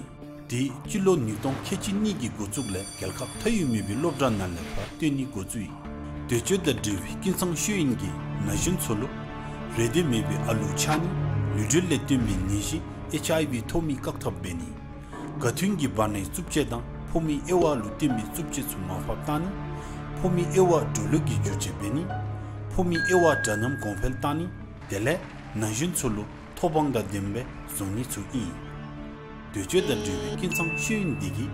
དེ་སྤྱི་ལོ་ཉིས་སྟོང་ཁལ་གཅིག་གཉིས་ཀྱི་འགོ་བཙུགས་ལས་རྒྱལ་ཁབ་མཐའ་དབུས་མེད་པའི་སློབ་གྲྭ་ནང་ལས་ཕར་སྟོན་ནི་འགོ་བཙུགས་ཡི། འདོད་སྤྱོད་དང་འབྲེལ་བའི་ཀུན་ཚང་ཤེས་ཡོན་གྱིས་ན་གཞོན་ཚུ་ལུ་རེ་འདོད་མེད་པའི་ཨ་ལུ་ཆགས་ནི། ལུས་འབྲེལ་ལས་བརྟེན་པའི་ནད་གཞི་ཨེཆ་ཨའི་ཝི་ཐོབ་མི་བཀག་ཐབས་འབད་ནི། དགའ་མཐུན་གྱི་བར་ནའི་རྩུབ་སྤྱོད་དང་ཕོ་མོའི་དབྱེ་བ་ལུ་བརྟེན་པའི་རྩུབ་སྤྱོད་ཚུ་མར་ཕབ་བཏང་ནི། ཕོ་མོའི་དབྱེ་བ་འགྲོ་ལུགས་ཀྱི་བསྒྱུར་བཅོས་འབད་ནི། ཕོ་མོའི་དབྱེ་བ་འདྲ་མཉམ་གོང་འཕེལ་བཏང་ནི། དེ་ལས་ན་གཞོན་ཚུ་ལུ་ཐོབ་དབང་དང་ལྡན་པའི་བཟོ་ནི་ཚུ་ཨིན། འདོད་སྤྱོད་དང་འབྲེལ་བའི་ཀུན་ཚང་ཤེས་ཡོན་འདི་གིས་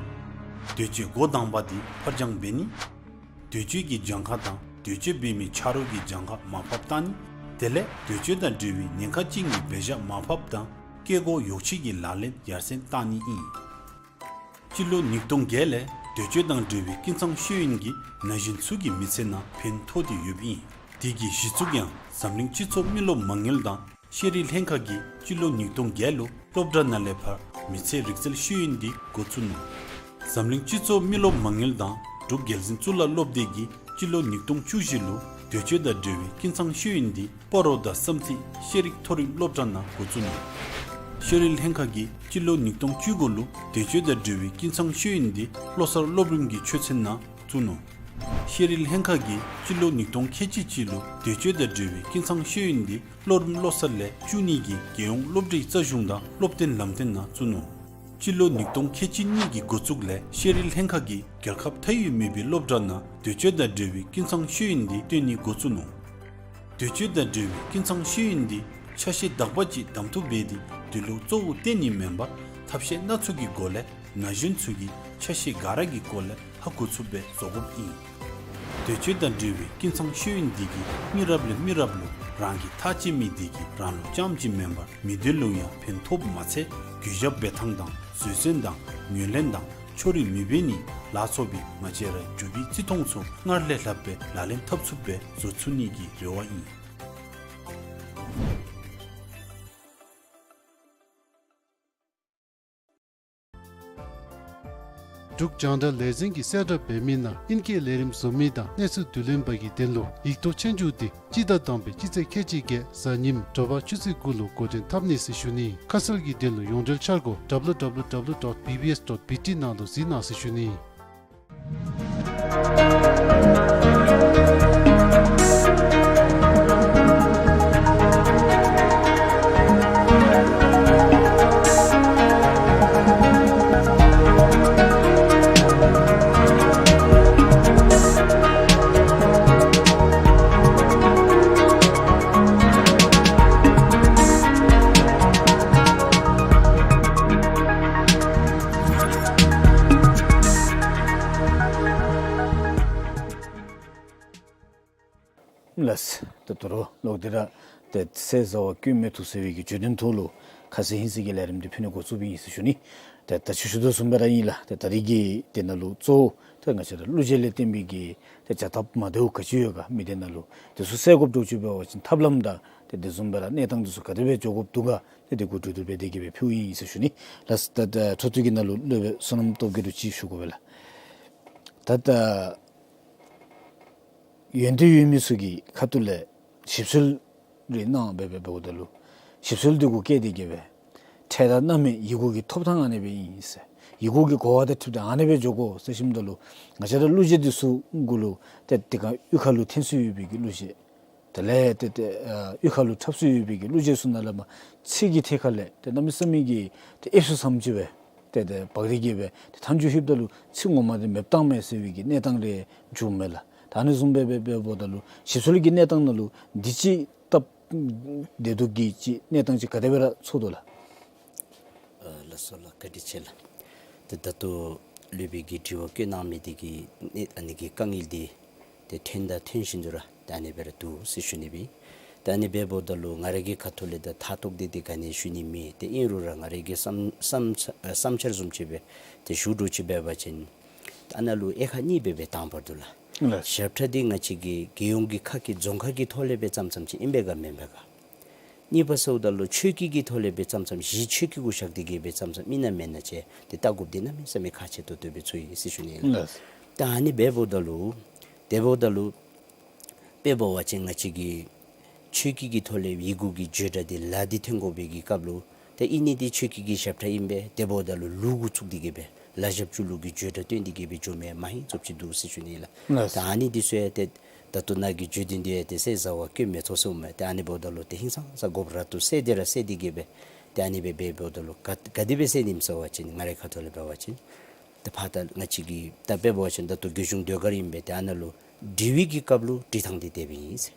འདོད་སྤྱོད་འགོ་དང་པ་འདི་ཕར་འགྱངས་འབད་ནི། འདོད་སྤྱོད་ཀྱི་གྱངས་ཁ་དང་འདོད་སྤྱོད་འབད་མི་ཆ་རོགས་ཀྱི་གྱངས་ཁ་མར་ཕབ་བཏང་ནི། དེ་ལས་འདོད་སྤྱོད་དང་འབྲེལ་བའི་ཉེན་ཁ་ཅན་གྱི་འབད་བཞག་མར་ཕབ་དང་སྐྱེ་སྒོ་ཡོ་བྱད་ཀྱི་ལག་ལེན་ཡར་སེང་བཏང་ནི་ཨིན། སྤྱི་ལོ་ཉིས་སྟོང་བརྒྱད་ལས་འདོད་སྤྱོད་དང་འབྲེལ་བའི་ཀུན་ཚང་ཤེས་ཡོན་གྱིས་ན་གཞོན་ཚུ་གི་མི་ཚེ་ནང་ཕན་ཐོགས་ཏེ་ཡོདཔ་ཨིན། དེ་གི་གཞི་བཙུགས་ཡང་འཛམ་གླིང་སྤྱི་ཚོགས་མི་རློབས་མ་དངུལ་དང་ཤེས་རིག་ལྷན་ཁག་གིས་སྤྱི་ལོ་ཉིས་སྟོང་བརྒྱད་ལུ་སློབ་གྲྭ་ནང་ལས་ཕར་མི་ཚེ་རིག་རྩལ་ཤེས་ཡོན་འདི་འགོ་བཙུགས་ནུག། འཛམ་གླིང་སྤྱི་ཚོགས་མི་རློབས་མ་དངུལ་དང་འབྲུག་རྒྱལ་འཛིན་གཙུག་ལག་སློབ་སྡེ་གིས་སྤྱི་ལོ་ཉིས་སྟོང་བཅུ་བཞི་ལུ་འདོད་སྤྱོད་དང་འབྲེལ་བའི་ཀུན་ཚང་ཤེས་ཡོན་འདི་སྤ་རོ་དང་བསམ་རྩེ་ཤེས་རིག་མཐོ་རིམ་སློབ་གྲྭ་ནང་འགོ་བཙུགས་ནུག། ཤེས་རིག་ལྷན་ཁག་གིས་སྤྱི་ལོ་ཉིས་སྟོང་བཅུ་དགུ་ལུ་འདོད་སྤྱོད་དང་འབྲེལ་བའི་ཀུན་ཚང་ཤེས་ཡོན་འདི་བློ་གསར་སློབ་རིམ་གྱི་ཆོས་ཚན་ནང་བཙུགས་ནུག། ཤེས་རིག་ལྷན་ཁག་གིས་སྤྱི་ལོ་ཉིས་སྟོང་ཁལ་གཅིག་གཅིག་ལུ་འདོད་སྤྱོད་དང་འབྲེལ་བའི་ཀུན་ཚང་ཤེས་ཡོན་འདི་སློབ་རིམ་བློ་གསར་ལས་བཅུ་གཉིས་ཀྱི་རྒྱལ་ཡོངས་སློབ་གྲྭའི་རྩ་གཞུང་དང་སློབ་སྟོན་ལམ་སྟོན་ནང་བཙུགས་ནུག། སྤྱི་ལོ་ཉིས་སྟོང་ཁལ་གཅིག་གཉིས་ཀྱི་འགོ་བཙུགས་ལས་ཤེས་རིག་ལྷན་ཁག་གིས་རྒྱལ་ཁབ་མཐའ་དབུས་མེད་པའི་སློབ་གྲྭ་ནང་འདོད་སྤྱོད་དང་འབྲེལ་བའི་ཀུན་ཚང་ཤེས་ཡོན་འདི་སྟོན་ནི་འགོ་བཙུགས་ནུག། འདོད་སྤྱོད་དང་འབྲེལ་བའི་ཀུན་ཚང་ཤེས་ཡོན་འདི་ཆ་ཤས་དག་པ་ཅིག་གདམ་འཐུ་འབད་དེ་དེ་ལུ་གཙོ་བོ་བཏོན་ནི་མེན་པར་ཐབས་ཤེས་སྣ་ཚོགས་ཀྱི་སྒོ་ལས་ན་གཞོན་ཚུ་གིས་ཆ་ཤས་ག་ར་གི་སྐོར་ལས་ཧ་གོ་ཚུགསཔ་སྦེ་བཟོ་དགོཔ་ཨིན། འདོད་སྤྱོད་དང་འབྲེལ་བའི་ཀུན་ཚང་ཤེས་ཡོན་འདི་གིས་མི་རབས་ལས་མི་རབས་ལུ་རང་གི་ཐག་བཅད་མི་འདི་གིས་རང་ལུ་རྐྱངམ་ཅིག་མེན་པར་མི་སྡེ་ལུ་ཡང་ཕན་ཐོགསཔ་མ་ཚད་གུས་ཞབས་འབད་ཐངས་དང་བཟོད་བསྲན་དང་ངོས་ལེན་དང་ཕྱོགས་རིས་མི་འབད་ནི་ལ་སོགས་པའི་ང་བཅས་རའི་འབྲུག་པའི་བརྩི་མཐོང་ཚུ་སྔར་ལས་ལྷགཔ་སྦེ་ལག་ལེན་འཐབ་ཚུགསཔ་སྦེ་བཟོ་ཚུགས་ནི་གི་རེ་བ་ཨིན། འབྲུག་རྒྱང་བསྒྲགས་ལས་འཛིན་གྱིས་གསལ་བསྒྲགས་འབད་མི་ནང་ཨིན་སྐད་ལས་རིམ་བཟོ་མི་དང་གནས་ཚུལ་བསྡུ་ལེན་པ་གི་དོན་ལུ་ཡིག་ཐོག་ཆོས་རྒྱུགས་འདི་སྤྱི་ཟླ་དང་པའི་སྤྱི་ཚེས་ཁལ་གཅིག་བརྒྱད་གཟའ་ཉིམ་དྲོ་པ་ཆུ་ཚོད་དགུ་ལུ་འགོ་འདྲེན་འཐབ་ནི་ཟེར་ཞུ་ནི། ཁ་གསལ་གྱི་དོན་ལུ་ཡོངས་འབྲེལ་འཆར་སྒོ་W W W dot B B S dot B T ནང་དུ་གཟིགས་གནང་ཟེར་ཞུ་ནི། ལགས། ད་ད་རུང་ལོག་སྟེ་ར་ཏེ་ཟས་ཟ་བ་སྐྱོན་མེད་དོ་ཟེར་བའི་གི་བརྗོད་དོན་ཐོག་ལུ་ཁ་གསལ་ཧིང་གསལ་གྱི་ལས་རིམ་འདི་ཕུལ་ནི་འགོ་བཙུགསཔ་ཨིན་ཟེར་ཞུ་ནི། ཏེ་ད་ཅི་ཞུ་དོ་བཟུམ་སྦེ་ར་ཨིན་ལགས། ཏེ་ད་རིས་ཀྱི་དེ་ནང་ལུ་གཙོ་བོ་ཏེ་ང་བཅས་ར་གླུ་གཞས་ལས་བརྟེན་པའི་གི་ཏེ་བྱ་ཐབས་མ་བདེཝ་ག་ཅི་ཡོད་ག་མི་སྡེ་ནང་ལུ་དེ་ཚུ་སེལ་དགོཔ་འདྲཝ་ཅིག་འབད་བ་ཅིན་ཐབས་ལམ་དང་ཏེ་དེ་བཟུམ་སྦེ་ར་གནས་སྟངས་དེ་ཚུ་ག་དེ་སྦེ་འགྱོ་དགོཔ་འདུག་ག་ཏེ་དེ་གུ་གྲོས་བསྡུར་འབད་དེ་གི་སྦེ་ཕུལཝ་ཨིན་ཟེར་ཞུ་ནི། ལགས། ད་ད་འཕྲོ་མཐུད་ཀྱི་ནང་ལུ་སློབ་དཔོན་བསོད་ནམས་སྟོབས་རྒྱས་ལུ་ཅིག་ཞུ་དགོ་པས་ལགས། ད་ད་ཡོན་ཏན་ཡོད་མི་ཚུ་གི་ཁ་ཐུག་ལས་ཞིབ་འཚོལ་རེ་གནང་སྦེ་སྦེ་འབདཝ་ད་ལུ་ཞིབ་འཚོལ་འདི་གུ་བཀལ་ཏེ་གི་སྦེ་འཕྲལ་དང་གནམ་མེད་ཡི་གུ་གི་ཐོབ་ཐང་ཨ་ནི་སྦེ་ཨིན་ཟེར། ཡི་གུ་གི་གོ་བ་དང་འཁྲིལ་ཏེ་ཨ་ནི་སྦེ་འགྱོ་དགོ་ཟེར་ཞུཝ་ད་ལུ་ང་བཅས་ར་གླུ་གཞས་འདི་ཚུ་གུ་ལུ་ཏེ་དེ་ཁར་གཡུས་ཁ་ལུ་འཐེན་སྲོལ་ཡོད་པའི་གི་གླུ་གཞས། དེ་ལས་ཏེ་ཏེ་ཨ་གཡུས་ཁ་ལུ་འཁྲབ་སྲོལ་ཡོད་པའི་གི་གླུ་གཞས་ཚུ་ནང་ལས་མར་ཚིག་གི་ཐད་ཁ་ལས་ཏེ་གནམ་མེད་ས་མེད་ཀྱི་ཏེ་ཨེབ་སུ་ཙམ་ཅིག་སྦེ་ཏེ་ཏེ་འབག་སྟེ་གི་སྦེ་ཏེ་མཐའ་མཇུག་ལྷོདཔ་ད་ལུ་ཚིག་ངོ་མ་འདི་མེདཔ་བཏང་མས་ཟེར་བའི་གི་གནས་སྟངས་རེ་བྱུངམ་མས་ལགས། ད་ཨ་ནི་བཟུམ་སྦེ་སྦེ་འབདཝ་ད་ལུ་ཞིབ་འཚོལ་གྱི་གནས་སྟངས་ནང་ལུ་འདི་ཅིག་སྟབས་བདེ་སྡུག་གི་ཅིག་གནས་སྟངས་ཅིག་ག་དེ་སྦེ་ར་ཚོར་དོ་ལགས། ཨ་ལགས་སོ་ལགས། བཀའ་དྲིན་ཆེ་ལགས། ཏེ་ད་ལྟོ་སློབ་དཔོན་གྱིས་དྲི་བ་བཀོད་གནང་མི་འདི་གི་གནས་ཨ་ནི་གི་དཀའ་ངལ་འདི་ཏེ་ཐོན་དང་ཐོན་བཞིན་དུ་ར་ད་ཨ་ནི་སྦེ་ར་འདུག་ཟེར་ཞུ་ནི་སྦེ། ད་ཨ་ནི་སྦེ་འབདཝ་ད་ལུ་ང་ར་གི་ཁ་ཐུག་ལས་ད་ཐག་ཐོག་འདི་ཏེ་ག་ནི་ཞུ་ནི་མེད། ཏེ་ཨིན་རུང་ར་ང་ར་གི་བསམ་བསམ་བསམ་འཆར་བཟུམ་ཅིག་སྦེ་ཏེ་ཞུ་འདྲཝ་ཅིག་འབད་བ་ཅིན་ད་ཨ་ནཱ་ལུ་དབྱེ་ཁག་གཉིས་སྦེ་སྦེ་དང་པ་འདུག་ལགས། ལགས། ཞབས་ཁྲ་འདི་ང་བཅས་ཀྱི་རྒྱལ་ཡོངས་ཀྱི་ཁག་གི་རྫོང་ཁག་གི་ཐོག་ལས་སྦེ་བརྩམས་བརྩམསམ་ཅིག་ཨིན་པས་ག་མེན་པས་ག། གཉིས་པ་ཟེརཝ་ད་ལུ་ཆོས་བརྒྱུད་ཀྱི་ཐོག་ལས་སྦེ་བརྩམས་བརྩམསམ་གཞི་ཆོས་བརྒྱུད་གུ་བཞག་སྟེ་གི་སྦེ་བརྩམས་བརྩམསམ་ཨིན་ན་མེན་ན་ཅིག་ཏེ་བལྟ་དགོཔ་འདི་གནམ་མེད་ས་མེད་ཁག་ཆེ་ཏོག་ཏོ་སྦེ་ཚོར་ཡི་ཟེར་ཞུ་ནི་ལགས། ལགས། ད་ཨ་ནི་འབདཝ་ད་ལུ་དེ་འབདཝ་ད་ལུ་དཔེ་འབད་བ་ཅིན་ང་བཅས་ཀྱི་ཆོས་བརྒྱུད་ཀྱི་ཐོག་ལས་ཡི་གུ་གི་བརྗོད་སྒྲ་འདི་ལ་འདི་ཐོན་དགོ་པའི་གི་སྐབས་ལུ་ཏེ་ཨིན་ནི་འདི་ཆོས་བརྒྱུད་ཀྱི་ཞབས་ཁྲ་ཨིན་པས། དེ་འབདཝ་ད་ལུ་ལུགས་གུ་བཙུགས་ཏེ་གི་སྦེ་ལ་ཞབས་ཀྱུ་ལུགས་ཀྱི་བརྗོད་སྒྲ་བཏོན་ཏེ་གི་སྦེ་བརྗོད་མི་མང་ཧིང་ཙམ་ཅིག་འདུག་ཟེར་ཞུ་ནི་ལགས། ལགས། ད་ཨ་ནི་འདི་ཚུ་ཡང་ཏེ་ད་ལྟོ་ནཱ་གི་བརྗོད་དོན་འདི་ཡང་ཏེ་གསལ་གསལ་བ་བཀོད་མི་ཚུགས་ཟེརཝ་མས། ཏེ་ཨ་ནི་འབདཝ་ད་ལུ་ཏེ་ཧིང་སང་ས་དགོཔ་ར་ཏེ་གསལ་ཏེ་ར་གསལ་ཏེ་གི་སྦེ་ཏེ་ཨ་ནི་སྦེ་འབད་འབདཝ་ད་ལུ་ག་ག་དེ་སྦེ་གསལ་ནི་སྨོ་ཟེར་བ་ཅིན་ང་རའི་ཁ་ཐུག་ལས་འབད་བ་ཅིན་ཏེ་ཕར་ད་ང་བཅས་ཀྱི་ད་དཔེ་འབད་བ་ཅིན་ད་ལྟོ་རྒྱལ་གཞུང་ཟློས་གར་ཨིན་པས། ཏེ་ཨ་ནཱ་ལུ་འབྲི་བའི་གི་སྐབས་ལུ་འབྲི་ཐངས་འདི་དེ་སྦེ་ཨིན་ཟེར།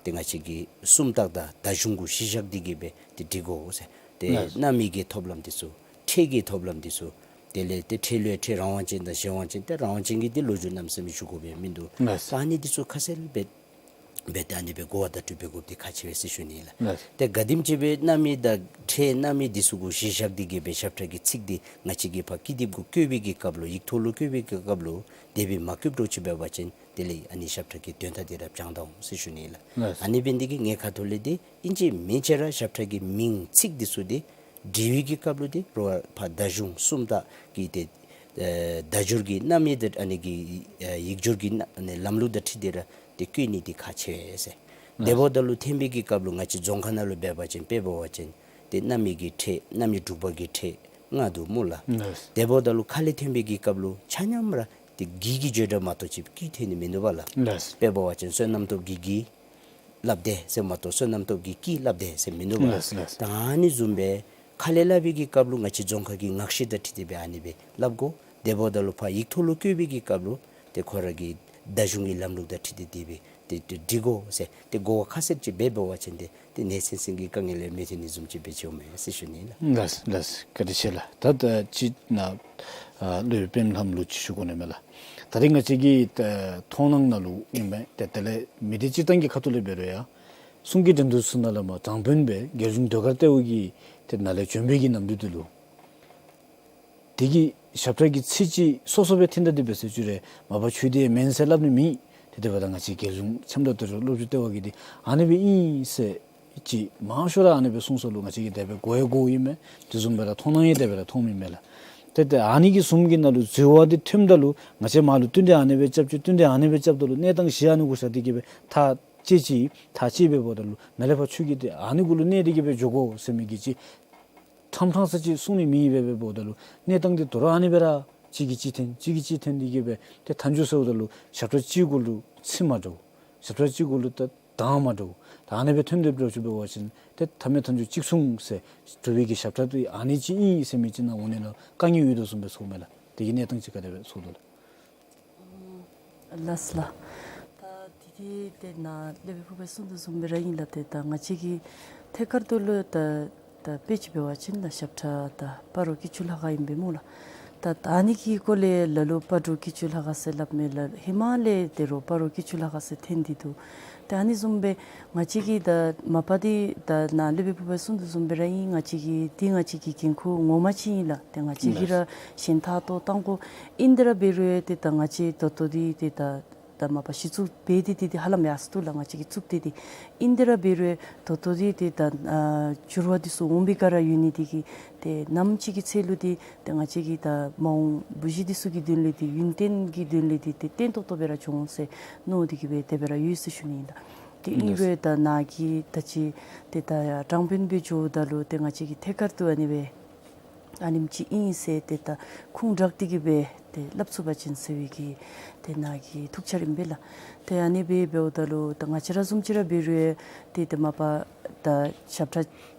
ཏེ་ང་བཅས་ཀྱི་སུམ་རྟགས་དང་བརྡ་གཞུང་གུ་གཞི་བཞག་སྟེ་གི་སྦེ་ཏེ་འབྲི་དགོ་ཟེར། ཏེ་ལགས། རྣམ་དབྱེ་གི་ཐོབ་ལམ་འདི་ཚུ་ཕྲད་ཀྱི་ཐོབ་ལམ་འདི་ཚུ་དེ་ལས་ཏེ་ཕྲད་ལུ་ཡང་ཕྲད་རང་དབང་ཅན་དང་གཞན་དབང་ཅན། ཏེ་རང་དབང་ཅན་གྱི་འདི་ལོ་རྒྱུས་གནམ་མེད་ས་མེད་ཞུ་དགོ་པའི་མིན་འདུག། ལགས། ད་ཨ་ནི་འདི་ཚུ་ཁ་གསལ་སྦེ་འབད་དེ་ཨ་ནི་སྦེ་གོ་བ་བརྡ་སྤྲོད་འབད་དགོཔ་འདི་ཁག་ཆེ་བས་ཟེར་ཞུ་ནི་ལགས། ལགས། ཏེ་ག་དེམ་ཅིག་སྦེ་རྣམ་དབྱེ་དང་ཕྲད་རྣམ་དབྱེ་འདི་ཚུ་གུ་གཞི་བཞག་སྟེ་གི་སྦེ་ཞབས་ཁྲ་གི་ཚིག་འདི་ང་བཅས་ཀྱིས་ཕར་ཀི་དེབ་གུ་བཀོད་པའི་གི་སྐབས་ལུ་ཡིག་ཐོག་ལུ་བཀོད་པའི་གི་སྐབས་ལུ་དེ་སྦེ་མ་བཀོདཔ་འདྲཝ་ཅིག་འབད་བ་ཅིན་དེ་ལས་ཨ་ནི་ཞབས་ཁྲ་གི་དོན་དག་འདི་ར་བྱང་ད་འོང་ཟེར་ཞུ་ནི་ལགས། ལགས། ཨ་ནི་འབད་ནི་འདི་གིས་ངེའི་ཁ་ཐུག་ལས་འདི་ཨིན་ཅི་མིན་ཅི་ར་ཞབས་ཁྲ་གི་མིང་ཚིག་འདི་ཚུ་འདི་འབྲི་བའི་གི་སྐབས་ལུ་འདི་རོགས་ཕར་བརྡ་གཞུང་སུམ་རྟགས་ཀྱི་ཏེ་ཨེ་བརྡ་སྦྱོར་གྱི་རྣམ་དབྱེ་འདི་ཨ་ནི་གི་ཨེ་ཡིག་སྦྱོར་གྱི་རྣམ་ཨ་ནི་ལམ་ལུགས་དང་འཁྲིལ་ཏེ་ར་ཏེ་བཀོད་ནི་འདི་ཁག་ཆེ་བས་ཟེར། ལགས། དེ་འབདཝ་ད་ལུ་འཐེན་པའི་གི་སྐབས་ལུ་ང་བཅས་རྫོང་ཁ་ནང་ལུ་འབད་བ་ཅིན་དཔེ་འབད་བ་ཅིན་ཏེ་རྣམ་དབྱེ་གི་ཕྲད་རྣམ་དབྱེ་དྲུག་པ་གི་ཕྲད་ལྔ་འདུག་སྨོ་ལགས། ལགས། དེ་འབདཝ་ད་ལུ་ཁ་ལས་འཐེན་པའི་གི་སྐབས་ལུ་ཆ་མཉམ་ར་ཏེ་གི་གི་བརྗོད་སྒྲ་མ་གཏོགས་ཅིག་ཀྱི་འཐེན་ནི་མིན་འདུག་པ་ལགས། ལགས། དཔེ་འབད་བ་ཅིན་བསོད་ནམས་སྟོབས་ཀྱིས་གི་སླབ་དེས་ཟེར་མ་གཏོགས་བསོད་ནམས་སྟོབས་ཀྱིས་ཀྱིས་སླབ་དེས་ཟེར་མིན་འདུག་པ། ལགས། ལགས། ད་ཨ་ནི་བཟུམ་སྦེ་ཁ་ལས་སླབ་པའི་གི་སྐབས་ལུ་ང་བཅས་རྫོང་ཁ་གི་ངག་བཤད་དང་འཁྲིལ་ཏེ་སྦེ་ཨ་ནི་སྦེ་སླབ་དགོ། དེ་འབདཝ་ད་ལུ་ཕར་ཡིག་ཐོག་ལུ་བཀོད་པའི་གི་སྐབས་ལུ་ཏེ་ཁོ་ར་གི་བརྡ་གཞུང་གི་ལམ་ལུགས་དང་འཁྲིལ་ཏེ་དེ་སྦེ་ཏེ་ཏེ་འབྲི་དགོ་ཟེར་ཏེ་གོ་བ་ཁ་གསལ་ཅིག་འབད་འབད་བ་ཅིན་ཏེ་ཏེ་ནད་སེལ་སེལ་གྱི་དཀའ་ངལ་ལས་མི་ཐོན་ནི་བཟུམ་ཅིག་སྦེ་ཅིག་འོང་མས་ཟེར་ཞུ་ནི་ལགས། ལགས་ལགས། བཀའ་དྲིན་ཆེ་ལགས། ད་ད་ཅི་ནཱ་ཨ་སློབ་དཔོན་ལྷམོ་ལུ་ཅིག་ཞུ་དགོ་ནི་མས་ལགས། ད་རེས་ང་བཅས་ཀྱི་ད་མཐོང་སྣང་ནང་ལུ་ཨིན་མས། ཏེ་དེ་ལས་མི་སྡེ་སྤྱིར་བཏང་གི་ཁ་ཐུག་ལས་འབད་རུང་ཡང་གསུང་གི་འགྲན་བསྡུར་ཚུ་ནང་ལས་མར་དྲང་དཔོན་སྦེ་རྒྱལ་གཞུང་ཟློས་གར་ལྟེ་བ་གི་ཏེ་ནང་ལས་བྱོན་པའི་གི་ནམ་དུས་འདི་ལུ་དེ་གི་ཞབས་ཁྲ་གི་ཚིག་ཅིག་སོ་སོ་སྦེ་འཐེན་ད་དེ་སྦེ་ཟེར་ཞུ་རུང་མ་པ་ཁྱོད་འདི་མེན་ཟེར་སླབ་ནི་མེད། ཏེ་དེ་འབདཝ་ད་ང་བཅས་རྒྱལ་གཞུང་འཆམ་དང་དོ་རུང་སློབ་ཕྲུག་ལྟེ་བ་གིས་འདི་ཨ་ནི་སྦེ་ཨིན་ཟེར་ཅིག་མང་ཤོས་ར་ཨ་ནི་སྦེ་གསུངས་ས་ལུ་ང་བཅས་ཀྱིས་དེ་སྦེ་གོ་ཡང་གོཝ་ཨིན་མས། དེ་བཟུམ་སྦེ་ར་མཐོང་སྣང་ཡང་དེ་སྦེ་ར་མཐོངམ་ཨིན་མས་ལགས། ཏེ་ཏེ་ཨ་ནི་གི་གསུང་གི་ནང་ལུ་འཛོལ་བ་འདི་ཐོནམ་ད་ལུ་ང་བཅས་མར་ལུ་བསྟུན་ཏེ་ཨ་ནི་སྦེ་རྐྱབ་ཅི་བསྟུན་ཏེ་ཨ་ནི་སྦེ་རྐྱབ་ད་ལུ་གནས་སྟངས་གཞི་ཨ་ནི་གུ་བཞག་སྟེ་གི་སྦེ་ཐག་བཅད་ཅི། ཐག་བཅད་སྦེ་འབདཝ་ད་ལུ་ནཱ་ལས་ཕར་ཁྱོད་ཀྱིས་ཏེ་ཨ་ནི་གུ་ལུ་གནས་ཏེ་གི་སྦེ་འགྱོ་དགོ་ཟེར་མི་གི་ཅིག་ཕྲང་ཕྲང་ས་ཅིག་གསུང་ནི་མེད་པས། སྦེ་འབདཝ་ད་ལུ་གནས་སྟངས་འདི་དོ་རུང་ཨ་ནི་སྦེ་ར་གཅིག་གིས་གཅིག་འཐེན་གཅིག་གིས་གཅིག་འཐེན་ཏེ་གི་སྦེ་ཏེ་མཐའ་མཇུག་ཟེརཝ་ད་ལུ་ཞབས་ཁྲ་གཅིག་གུ་ལུ་ཚིག་མ་འདྲཝ་ཞབས་ཁྲ་གཅིག་གུ་ལུ་ད་གདངས་མ་འདྲཝ་ད་ཨ་ནི་སྦེ་འཐོན་ཏེ་འགྱོ་ཅི། འབད་བ་ཅིན་ཏེ་མཐའ་མའི་མཐའ་མཇུག་གཅིག་མཚུངས་ཟེར་གྲུབ་པའི་གི་ཞབས་ཁྲ་འདི་ཨ་ནི་ཅིག་ཨིན་ཟེར་མི་ཅིག་ནཱ་འོང་ནི་ལུ་དཀའ་ངལ་ཡོད་དོ་བཟུམ་སྦེ་ཚོརཝ་མས་ལགས། དེ་གི་གནས་སྟངས་ཅིག་ག་དེ་སྦེ་ཚོར་དོ་ལགས། ལགས་ལགས། ད་དེ་དེ་ཏེ་ནཱ་སློབ་དཔོན་ཕུར་པས་གསུངས་དོ་བཟུམ་སྦེ་ར་ཨིན་ལགས། ཏེ་ད་ང་བཅས་ཀྱི་ཐད་ཀར་དུ་ལུ་ད་ད་དཔེ་ཅིག་འབད་བ་ཅིན་ད་ཞབས་ཁྲ་ད་སྤ་རོ་སྐྱིད་ཆུ་ལྷ་ཁང་ཨིན་པས་སྨོ་ལགས། ད་ད་ཨ་ནི་གི་སྐོར་ལས་ལ་ལུ་སྤ་རོ་སྐྱིད་ཆུ་ལྷ་ཁང་ཟེར་སླབ་མི་ལགས། ཧེ་མ་ལས་ཏེ་རོགས་སྤ་རོ་སྐྱིད་ཆུ་ལྷ་ཁང་ཟེར་འཐེན་ཏེ་འདུག། ཏེ་ཨ་ནི་བཟུམ་སྦེ་ང་བཅས་ཀྱི་ད་མ་པ་འདི་ད་ནཱ་སློབ་དཔོན་ཕུར་པས་གསུངས་དོ་བཟུམ་སྦེ་ར་ཨིན། ང་བཅས་ཀྱི་འདི་ང་བཅས་ཀྱི་འགན་ཁུར་ངོ་མ་ཅིག་ཨིན་ལགས། ཏེ་ང་བཅས་ཀྱིས་ར་ཞེན་ཐག་ཏོ་བཏང་དགོ། ཨིན་དེ་ར་འབད་རུང་ཏེ་ད་ང་བཅས་ད་ལྟོ་འདི་ཏེ་ད་ད་མ་པ་གཞི་བཙུགས་འབད་དེ་ཏེ་ཏེ་ཧ་ལམ་ཡར་སོ་ནུག་ལགས། ང་བཅས་ཀྱིས་བཙུགས་ཏེ་ཏེ་ཨིན་དེ་ར་འབད་རུང་ད་ལྟོ་འདི་ཏེ་ད་ཨ་འགྱུར་བ་འདི་ཚུ་འོང་པའི་སྒང་ར་ཡོད་ནི་འདི་གིས་ཏེ་ནམ་ཅིག་གི་ཚེ་ལུ་འདི་ཏེ་ང་བཅས་ཀྱི་ད་མ་འོངས་བུ་གཞི་འདི་ཚུ་གི་དོན་ལས་འདི་ཡུན་བརྟན་གྱི་དོན་ལས་འདི་ཏེ་བརྟན་ཏོག་ཏོ་སྦེ་ར་འགྱོ་འོང་ཟེར་མནོ་སྟེ་གི་སྦེ་དེ་སྦེ་ར་ཡོད་ཟེར་ཞུ་ནི་ཨིན་ལགས། ཏེ་ཨིན་རུང་ད་ནཱ་གི་ད་ཅི་ཏེ་ད་ཡར་དྲང་དཔོན་སྦེ་འགྱོཝ་ད་ལུ་ཏེ་ང་བཅས་ཀྱི་ཐད་ཀར་དུ་ཨ་ནི་སྦེ་ཨ་ནེམ་ཅིག་ཨིན་ཟེར་ཏེ་ད་ཁུངས་དྲངས་ཏེ་གི་སྦེ་ཏེ་སླབ་ཚུགས་པ་ཅིན་ཟེར་བའི་གི་ཏེ་ནཱ་གི་ཐུགས་འཆར་ཨིན་པས་ལགས། ཏེ་ཨ་ནི་སྦེ་འབདཝ་ད་ལུ་ད་ང་བཅས་ར་བཟུམ་ཅིག་ར་འབད་རུང་ཏེ་ཏེ་མ་པ་ད་ཞབས་ཁྲ་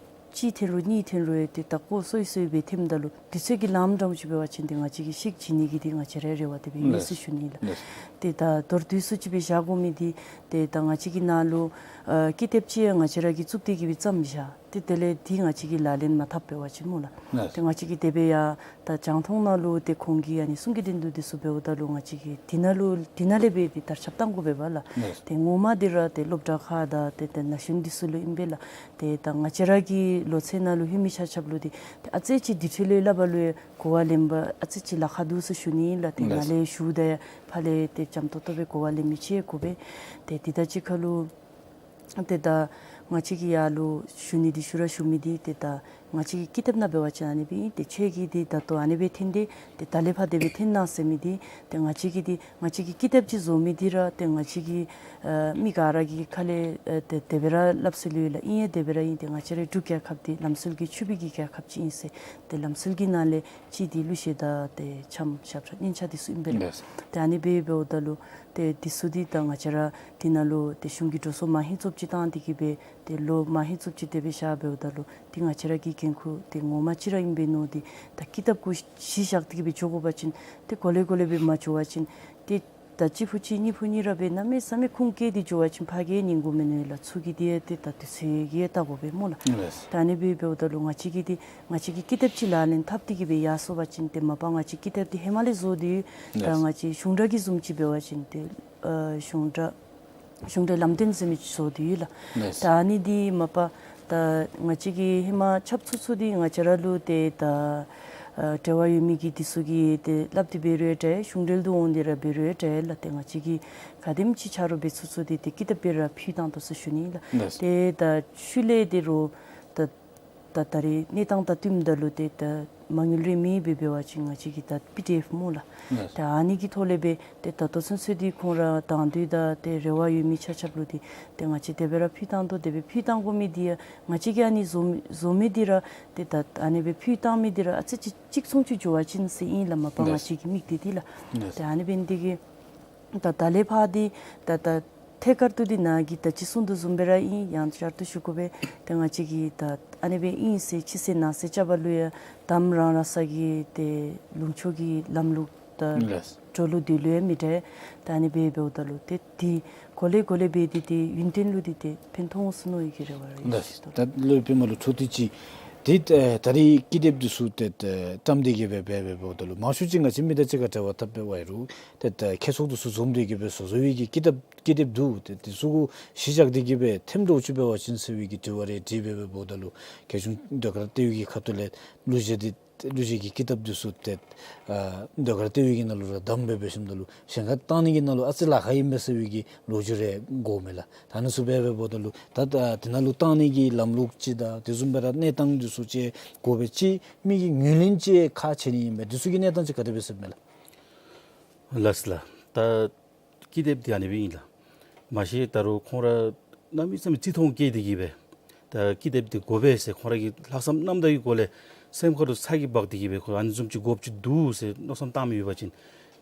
གཅིག་འཐེན་རུང་གཉིས་འཐེན་རུང་ཏེ་ད་ཁོ་སོ་སོ་སྦེ་འཐེནམ་ད་ལུ་དུས་ཚོད་ཀྱི་ལངམ་འདྲཝ་ཅིག་འབད་བ་ཅིན་ཏེ་ང་བཅས་ཀྱིས་ཤེས་བྱིན་ནི་གི་ཏེ་ང་བཅས་རའི་རེ་བ་དེ་སྦེ་ཨིན་ཟེར་ཞུ་ནི་ལགས། ལགས། ཏེ་ད་མདོར་བསྡུས་སུ་ཅིག་སྦེ་བཞག་དགོ་མི་འདི་ཏེ་ད་ང་བཅས་ཀྱི་ནཱ་ལུ་ཨ་ཀི་དེབ་ཅིག་ཡང་ང་བཅས་ར་གིས་བཙུགས་ཏེ་གི་སྦེ་བརྩམས་བཞག། ཏེ་དེ་ལས་འདི་ང་བཅས་ཀྱིས་ལག་ལེན་མ་འཐབ་འབད་བ་ཅིན་སྨོ་ལགས། ལགས། ཏེ་ང་བཅས་ཀྱིས་དེ་སྦེ་ཡང་ད་རྒྱང་མཐོང་ནང་ལུ་ཏེ་ཁོང་གིས་ཨ་ནི་གསུང་གི་འགྲན་བསྡུར་འདི་ཚུ་འབདཝ་ད་ལུ་ང་བཅས་ཀྱིས་འདི་ནང་ལུ་འདི་ནང་ལས་སྦེ་ཏེ་དར་ཁྱབ་གཏང་དགོ་པས་ལགས། ལགས། ཏེ་ངོ་མ་འདི་ར་ཏེ་སློབ་གྲྭ་ཁག་དང་ཏེ་ཏེ་ན་གཞོན་འདི་ཚུ་ལུ་ཨིན་པས་ལགས། ཏེ་ད་ང་བཅས་ར་གི་ལོ་ཚད་ནང་ལུ་ལྷོད་མི་ཆ་ཁྱབ་ལུ་འདི་ཏེ་ཨ་ཙི་ཅིག་དེ་འཕྲོ་ལས་སླབ་པ་ལུ་ཡང་གོ་བ་ལེན་པ་ཨ་ཙི་ཅིག་ལཱ་ཁག་འདུག་ཟེར་ཞུ་ནི་ལགས། ཏེ་ལགས། ནཱ་ལས་ཞུཝ་ད་ཡང་ཕར་ལས་ཏེ་འཇམ་ཏོང་ཏོ་སྦེ་གོ་བ་ལེན་མི་ཅིག་དགོ་པས། ཏེ་འདི་དང་གཅིག་ཁར་ལུ་ཏེ་ད་ང་བཅས་ཀྱིས་ཡར་ལུ་ཞུ་ནི་འདི་ཞུ་ར་ཞུ་མི་འདི་ཏེ་ད་ང་བཅས་ཀྱི་ཀི་ཏེབ་ནང་འབད་བ་ཅིན་ཨ་ནི་སྦེ་ཨིན། ཏེ་ཁྱོད་ཀྱིས་འདི་ད་ལྟོ་ཨ་ནི་སྦེ་འཐེན་ཏེ་ཏེ་ད་ལས་ཕར་དེ་སྦེ་འཐེན་གནང་ཟེར་མི་འདི་ཏེ་ང་བཅས་ཀྱིས་འདི་ང་བཅས་ཀྱི་ཀི་ཏེབ་ཅིག་བཟོ་མི་འདི་ར་ཏེ་ང་བཅས་ཀྱི་ཨ་མི་ག་ར་གི་ཁ་ལས་ཨ་ཏེ་དེ་སྦེ་ར་སླབ་སྲོལ་ཡོད་ལགས། ཨིན་ཡང་དེ་སྦེ་ར་ཨིན། ཏེ་ང་བཅས་རའི་འབྲུག་རྒྱལ་ཁབ་འདི་ལམ་སྲོལ་གྱི་ཆོས་པའི་གི་རྒྱལ་ཁབ་ཅིག་ཨིན་ཟེར། ཏེ་ལམ་སྲོལ་གྱི་ནང་ལས་གཅིག་འདི་གླུ་གཞས་དང་ཏེ་འཆམ་ཞབས་བྲོ་སྙན་ཆ་འདི་ཚུ་ཨིན་པས་ལགས། ལགས། ཏེ་ཨ་ནི་སྦེ་འབདཝ་ད་ལུ་ཏེ་འདི་ཚུ་འདི་ད་ང་བཅས་ར་འདི་ནང་ལུ་ཏེ་གཞུང་གི་འགྲོ་སོང་མ་ཧེ་ཙོགས་ཅིག་བཏང་སྟེ་གི་སྦེ་ཏེ་ལོ་མ་ཧེ་ཙོགས་ཅིག་དེ་སྦེ་བཞག་འབདཝ་ད་ལུ་ཏེ་ང་བཅས་ར་གི་འགན་ཁུར་འདི་ངོ་མ་ཅིག་ར་ཨིན་པས་མནོ་སྟེ་ད་ཀི་ཏེབ་གུ་གཞི་བཞག་སྟེ་གི་སྦེ་འགྱོ་དགོ་པ་ཅིན་ཏེ་གོ་ལེ་གོ་ལེ་སྦེ་མ་འགྱོ་བ་ཅིན་ཏེ་ད་གཅིག་ཕུད་གཅིག་གཉིས་ཕུད་གཉིས་ར་སྦེ་གནམ་མེད་ས་མེད་ཁུངས་བཀལ་ཏེ་འགྱོ་བ་ཅིན་ཕར་གིས་ཉན་དགོ་མི་མནོ་ལགས། ཚུར་གྱི་འདི་ཡང་ཏེ་ད་དུས་ཚོད་ཀྱིས་ཡང་བལྟ་དགོ་པས་སྨོ་ལགས། ལགས། ད་ཨ་ནི་སྦེ་འབདཝ་ད་ལུ་ང་བཅས་ཀྱིས་འདི་ང་བཅས་ཀྱིས་ཀི་ཏེབ་ཅིག་ལག་ལེན་འཐབ་སྟེ་གི་སྦེ་ཡར་སོང་པ་ཅིན་ཏེ་མ་པ་ང་བཅས་ཀི་ཏེབ་འདི་ཧེ་མ་ལས་བཟོ་སྟེ་ཡོད། ད་ལགས། ང་བཅས་གཞུང་སྒྲ་གི་བཟུམ་ཅིག་འབད་བ་ཅིན་ཏེ་ཨ་གཞུང་སྒྲ་གཞུང་འབྲེལ་ལམ་སྟོན་ཟེར་མི་ཅིག་བཟོ་སྟེ་ཡོད་ལགས། ལགས། ད་ཨ་ནི་འདི་མ་པ་ད་ང་བཅས་ཀྱིས་ཧེ་མ་ཁྱབ་ཚུགས་ཚུགས་འདི་ང་བཅས་ར་ལུ་ཏེ་ད་ཨ་འབྲེལ་བ་ཡོད་མི་གི་འདི་ཚུ་གིས་ཏེ་སླབ་སྟེ་འབད་རུང་འདྲ་གཞུང་འབྲེལ་དུ་འོང་སྟེ་ར་འབད་རུང་འདྲ་ལགས། ཏེ་ང་བཅས་ཀྱིས་ག་དེམ་ཅིག་ཆ་རོགས་འབད་ཚུགས་ཚུགས་འདི་ཏེ་ཀི་ཏེབ་སྦེ་ར་ཕུལ་བཏང་དོ་ཟེར་ཞུ་ནི་ལགས། ལགས། ཏེ་ད་ཤུལ་ལས་ཏེ་རོགས་ད་ད་ད་རེས་གནས་སྟངས་དང་བསྟུནམ་ད་ལུ་ཏེ་ད་མ་དངུལ་རེ་མེད་པས། འབད་བ་ཅིན་ང་བཅས་ཀྱིས་ད་པི་ཌི་ཨེཕ་སྨོ་ལགས། ལགས། ད་ཨ་ནི་གི་ཐོག་ལས་སྦེ་ཏེ་ད་ལྟོ་ཚུན་ཚོད་འདི་ཁོང་ར་དང་འདོད་དང་ཏེ་རེ་བ་ཡོད་མི་ཆ་ཁྱབ་ལུ་འདི་ཏེ་ང་བཅས་དེ་སྦེ་ར་ཕུལ་བཏང་དོ། དེ་སྦེ་ཕུལ་བཏང་དགོ་མི་འདི་ཡང་ང་བཅས་ཀྱིས་ཨ་ནི་བཟོ་བཟོ་མི་འདི་ར་ཏེ་ད་ཨ་ནི་སྦེ་ཕུལ་བཏང་མི་འདི་ར་ཨ་ཙི་ཅིག་གཅིག་མཚུངས་ཅིག་འགྱོ་བ་ཅིན་ཟེར་ཨིན་ལགས། མ་པ་ང་ལགས། བཅས་ཀྱི་དམིགས་གཏད་འདི་ལགས། ལགས། ཏེ་ཨ་ནི་འབད་ནི་འདི་གིས་ད་ད་ལས་ཕར་འདི་ད་ད་ཐད་ཀར་དུ་འདི་ནཱ་གིས་ད་ཅི་གསུངས་དོ་བཟུམ་སྦེ་ར་ཨིན། ཡང་བསྐྱར་དུ་ཞུ་དགོ་པས། ཏེ་ང་བཅས་ཀྱིས་ད་ཨ་ནི་སྦེ་ཨིན་ཟེར་ཕྱི་གསལ་ནང་གསལ་རྐྱབ་པ་ལུ་ཡང་དམ་རང་རང་ས་གི་ཏེ་ལུང་ཕྱོགས་ཀྱི་ལམ་ལུགས་དང་ལགས། འགྲོ་ལུགས་འདི་ལུ་ཡང་མི་འདྲ། ད་ཨ་ནི་སྦེ་འབདཝ་ད་ལུ་ཏེ་འདི་གོ་ལེ་གོ་ལེ་སྦེ་འདི་ཏེ་ཡུན་བརྟན་ལུ་འདི་ཏེ་ཕན་ཐོགས་འོང་ཟེར་མནོ་བའི་གི་རེ་བ་རེ་ལགས། ཞུ་དོ། ད་ལོ་པདྨ་ལུ་ཚོགས་སྡེ་ཅིག་ཏེ་ད་ད་རེས་ཀི་ཏེབ་འདི་ཚུ་ཏེ་ད་བཀྲམ་སྟེ་གི་སྦེ་འབད་འབདཝ་ད་ལུ་མང་ཤོས་ཅིག་ང་བཅས་མི་དང་གཅིག་ཁར་འབྲེལ་བ་འཐབ་འབད་བ་ཡོད་རུང་ཏེ་ད་ཁྱད་ཚོགས་འདི་ཚུ་འཛོམས་ཏེ་གི་སྦེ་བཟོ་བཟོ་བའི་གི་ཀི་ཏེབ་ཀི་ཏེབ་འདུག། ཏེ་འདི་ཚུ་གུ་གཞི་བཞག་སྟེ་གི་སྦེ་ཐེམ་འདྲཝ་ཅིག་འབད་བ་ཅིན་ཟེར་བའི་གི་དྲི་བ་རེ་དྲིས་འབད་འབདཝ་ད་ལུ་རྒྱལ་གཞུང་ཟློས་གར་ལྟེ་བའི་གི་ཁ་ཐུག་ལས་གླུ་གཞས་འདི་གླུ་གཞས་ཀྱི་ཀི་ཏེབ་འདི་ཚུ་ཏེ་ཨ་ཟློས་གར་ལྟེ་བའི་གི་ནང་ལུ་ར་བསྡམ་སྦེ་འབད་ཞིནམ་ད་ལུ་གཞན་ཁར་བཏང་ནི་གི་ནང་ལུ་ཨ་ཙི་ལཱ་ཁག་ཨིན་པས་ཟེར་བའི་གི་ལོ་རྒྱུས་རེ་གོཝ་མས་ལགས། ད་ཨ་ནི་ཚུ་འབད་འབདཝ་ད་ལུ་ད་ད་དེ་ནང་ལུ་བཏང་ནི་གི་ལམ་ལུགས་ཅིག་དང་དེ་བཟུམ་སྦེ་ར་གནས་སྟངས་འདི་ཚུ་ཅིག་དགོ་པས། ཅིག་མི་གི་ངོས་ལེན་ཅིག་ཁག་ཆེ་ནི་ཨིན་པས། འདི་ཚུ་གི་གནས་སྟངས་ཅིག་ག་དེ་སྦེ་ཟེར་མས་ལགས། ལགས་ལགས། ད་ཀི་ཏེབ་འདི་ཨ་ནི་སྦེ་ཨིན་ལགས། མ་གཞི་ད་རུང་ཁོང་ར་གནམ་མེད་ས་མེད་བརྩི་མཐོང་བསྐྱེད་དེ་གི་སྦེ་ད་ཀི་ཏེབ་འདི་དགོ་པས་ཟེར་ཁོང་ར་གི་ལྷག་བསམ་རྣམ་དག་གི་སྒོ་ལས་སེམས་ཁར་ལུ་ཚ་གྱང་འབག་སྟེ་གི་སྦེ་ཁོང་ཨ་ནི་བཟུམ་ཅིག་དགོཔ་ཅིག་འདུག་ཟེར་མནོ་བསམ་བཏང་མི་ཡོད་པ་ཅིན་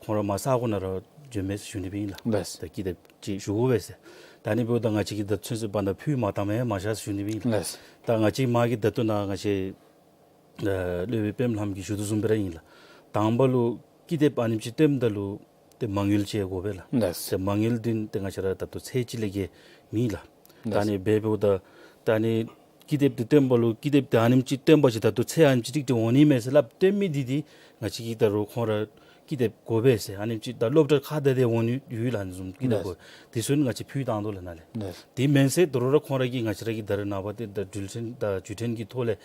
ཁོང་ར་མར་ས་གོ་ནང་ར་བྱོན་མས་ཟེར་ཞུ་ནི་སྦེ་ཨིན་ལགས། ལགས། ད་ཀི་ཏེབ་ཅིག་ཞུ་དགོ་པས་ཟེར། ད་ཨ་ནི་འབདཝ་ད་ང་བཅས་ཀྱིས་ད་ཚུན་ཚོད་བར་ན་ཕུལ་མ་བཏངམ་མས་མ་ཤེས་ཟེར་ཞུ་ནི་སྦེ་ཨིན་ལགས། ལགས། ད་ང་བཅས་མ་གི་ད་ལྟོ་ནཱ་ང་བཅས་ཨ་སློབ་དཔོན་པདྨ་ལྷམ་གྱིས་ཞུ་དོ་བཟུམ་སྦེ་ར་ཨིན་ལགས། དང་པ་ལུ་ཀི་ཏེབ་ཨ་ནེམ་ཅིག་བཏོནམ་ད་ལུ་ཏེ་མ་དངུལ་ཅིག་དགོ་པས་ལགས། ལགས། ཏེ་མ་དངུལ་འདི་ཏེ་ང་བཅས་ར་ད་ལྟོ་ཚད་ཅིག་ལས་བརྒལ་མེད་ལགས། ད་ལགས། ཨ་ནི་འབད་འབདཝ་ད་ད་ཨ་ནི་ཀི་ཏེབ་འདི་བཏོན་པ་ལུ་ཀི་ཏེབ་འདི་ཨ་ནེམ་ཅིག་བཏོན་པ་ཅིན་ད་ལྟོ་ཚད་ཨ་ནེམ་ཅིག་ཏིག་ཏིག་འོང་ནི་མས་ཟེར་སླབ་བཏོན་མི་འདི་འདི་ང་བཅས་ཀྱིས་ད་རུང་ཁོང་ར་ཀི་ཏེབ་དགོ་པས་ཟེར་ཨ་ནེམ་ཅིག་ད་སློབ་གྲྭ་ཁག་དེ་དེ་འོང་ནི་ཡོད་ལགས། ཨ་ནི་བཟུམ་ཀི་ཏེབ་ལགས། དགོ་དེ་ཚུ་ནི་ང་བཅས་ཕུལ་བཏང་དོ་ལགས་ནཱ་ལས། ལགས། དེ་མེན་ཟེར་དོ་རུང་ར་ཁོང་ར་གིས་ང་བཅས་ར་གི་ད་རེས་ནངས་པ་ཏེ་ད་འགྲུལ་འཕྲིན་དང་བརྒྱུད་འཕྲིན་གྱི་ཐོག་ལས་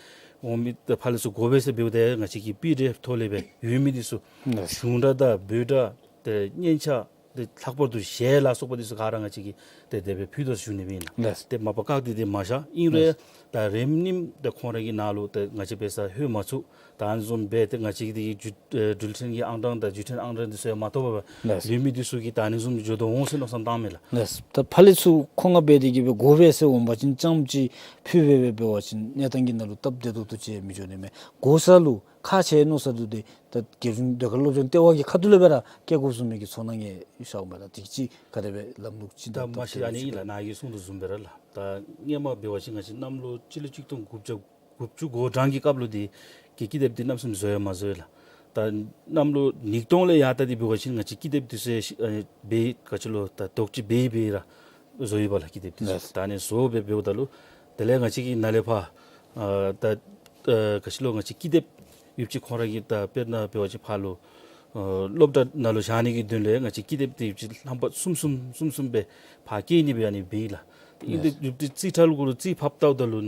འོང་མི་ད་ཕར་ལས་ཚུར་དགོ་པས་ཟེར་འབདཝ་ད་ང་བཅས་ཀྱི་པི་ཌི་ཨེཕ་ཐོག་ལས་སྦེ་ཡོད་མི་འདི་ཚུ་ལགས། གཞུང་སྒྲ་དང་འབོད་སྒྲ་ཏེ་སྙན་ཆ་ཏེ་ལྷག་པར་དུ་གཞས་ལ་སོགས་པ་འདི་ཚུ་ག་ར་ང་བཅས་ཀྱིས་ཏེ་དེ་སྦེ་ཕུལ་དོ་ཟེར་ཞུ་ནི་སྦེ་ཨིན་ལགས། ལགས། ཏེ་མ་པ་བཀག་སྟེ་ཏེ་མ་བཞག། ཨིན་རུང་ལགས། ད་རིམ་གཉིསམ་ཏེ་ཁོང་ར་གི་ནང་ལུ་ཏེ་ང་བཅས་འབད་སར་ལྷོད་མ་ཚུགས། ད་ཨ་ནི་བཟུམ་སྦེ་ཏེ་ང་བཅས་ཀྱི་ཏེ་འགྲུལ་ཨེ་འགྲུལ་འཕྲིན་གྱི་ཨང་གྲངས་དང་བརྒྱུད་འཕྲིན་ཨང་གྲངས་འདི་ཚུ་ཡང་མ་ཐོབ་པར་ལགས། ལུས་མི་འདི་ཚུ་གིས་ད་ཨ་ནི་བཟུམ་འགྱོ་དོ་འོང་ཟེར་མནོ་བསམ་བཏངམ་མས་ལགས། ལགས། ད་ཕར་ལས་ཚུར་ཁོང་ང་འབད་དེ་གི་སྦེ་དགོ་པས་ཟེར་འོང་པ་ཅིན་རྐྱངམ་ཅིག་ཕུལ་སྦེ་སྦེ་འབད་བ་ཅིན་གནས་སྟངས་ཀྱི་ནང་ལུ་སྟབས་བདེ་ཏོག་ཏོ་ཅིག་མི་འགྱོ་ནི་མས། དགོ་ས་ལུ་ཁག་ཆེ་མནོ་ས་འདུག། ཏེ་ད་རྒྱལ་གཞུང་ཟློས་གར་སློབ་སྦྱོང་ལྟེ་བ་གི་ཁ་ཐུག་ལས་སྦེ་ར་བསྐྱལ་དགོཔ་བཟུམ་མའི་གི་ཚོར་སྣང་ཡང་ཤརཝ་མས་ལགས། དེ་ཅིག་ག་དེ་སྦེ་ལམ་ལུགས་ཅིག་ད་དང་མ་གཞི་ཨ་ནི་ཨིན་ལགས། ནཱ་གིས་གསུངས་དོ་བཟུམ་སྦེ་ར་ལགས། ད་སྔོན་མ་འབད་བ་ཅིན་ང་བཅས་གནམ་ལོ་སྤྱི་ལོ་གཅིག་སྟོང་དགུ་བརྒྱ་དགུ་བཅུ་གོ་གྲངས་ཀྱི་སྐབས་ལུ་འདི་གི་ཀི་ཏེབ་འདི་གནམ་མེད་ས་མེད་བཟོ་ཡང་མ་བཟོ་ཡི་ལགས། ད་གནམ་ལོ་ཉིས་སྟོང་ལས་ཡར་ད་འདི་འབད་བ་ཅིན་ང་བཅས་ཀི་ཏེབ་འདི་ཚུ་ཨ་ནི་འབད་ག་ཅི་ལོ་ད་དོག་ཅིག་འབད་འབད་ར་བཟོ་ཡི་པ་ལགས་ཀི་ཏེབ་འདི་ཚུ། ལགས། ད་ཨ་ནི་བཟོ་སྦེ་འབདཝ་ད་ལུ་དེ་ལས་ང་བཅས་ཀྱིས་ནཱ་ལས་ཕར་ ཨ་ད་ཨ་ག་ཅི་ལོ་ང་བཅས་ཀི་དེབ་ཡོདཔ་ཅིག་ཁོང་ར་གིས་ད་དཔེར་ན་འབད་བ་ཅིན་ཕར་ལུ་ཨ་སློབ་གྲྭ་ནང་ལུ་བཞག་ནི་གི་དོན་ལས་ང་བཅས་ཀི་དེབ་འདི་ཡོདཔ་ཅིག་ལྷམ་པ་གསུམ་གསུམ་གསུམ་གསུམ་སྦེ་ཕར་བསྐྱལ་ནི་སྦེ་ཨ་ནི་འབད་ཡི་ལགས། ཨིན་ཏེ་ཡོདཔ་འདི་རྩིས་ཁྲ་ལུ་གུ་ལུ་རྩིས་ཕབ་བལྟཝ་ད་ལུ་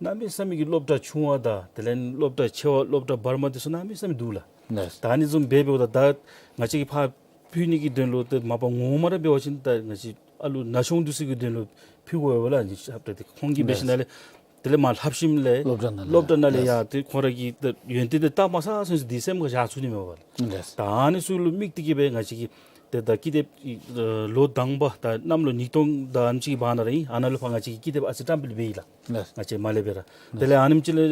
གནམ་མེད་ས་མེད་ཀྱི་སློབ་གྲྭ་ཆུང་བ་དང་དེ་ལས་སློབ་གྲྭ་ཆེ་བ་སློབ་གྲྭ་བར་མ་འདི་ཚུ་གནམ་མེད་ས་མེད་འདུག་ལགས། ད་ཨ་ནི་བཟུམ་སྦེ་འབདཝ་ད་ད་ང་བཅས་ཀྱིས་ཕར་ཕུལ་ནི་གི་དོན་ལུ་ཏེ་མ་པ་ངོ་མ་ར་འབད་བ་ཅིན་ད་ང་བཅས་ཨ་ལུ་ན་ཆུང་འདི་ཚུ་གི་དོན་ལུ་ཕུལ་དགོ་པས་ལགས། ཨ་ནི་ཞབས་ཁྲ་འདི་ཁོང་གིས་འབད་ཞིནམ་ལས་དེ་ལས་མར་ལྷབ་ཞིནམ་ལས་སློབ་གྲྭ་ནང་ལུ་སློབ་གྲྭ་ནང་ལས་ཡང་ཏེ་ཁོང་ར་གིས་ཏེ་ཡོན་ཏན་འདི་བལྟ་མ་ཚར་ཚུན་ཚོད་འདི་སེམས་ཁར་བཞག་ཚུགས་ནི་མས་པ་ལགས། ད་ཨ་ནི་ཚུ་ལུ་དམིགས་ཏེ་གིས་སྦེ་ང་བཅས་ཀྱིས་ཏེ་ད་ཀི་དེབ་ཨ་ལོ་དང་པ་ད་གནམ་ལོ་ཉིས་སྟོང་དང་ཨ་ནེམ་ཅིག་གི་བར་ན་ར་ཨིན། ཨ་ནཱ་ལུ་ཕར་ང་བཅས་ཀྱིས་ཀི་དེབ་ཨ་ཙི་བཀྲམ་སྤེལ་འབད་ཡི་ལགས། ལགས། ང་བཅས་མར་ལས་སྦེ་ར། དེ་ལས་ཨ་ནེམ་ཅིག་ལས་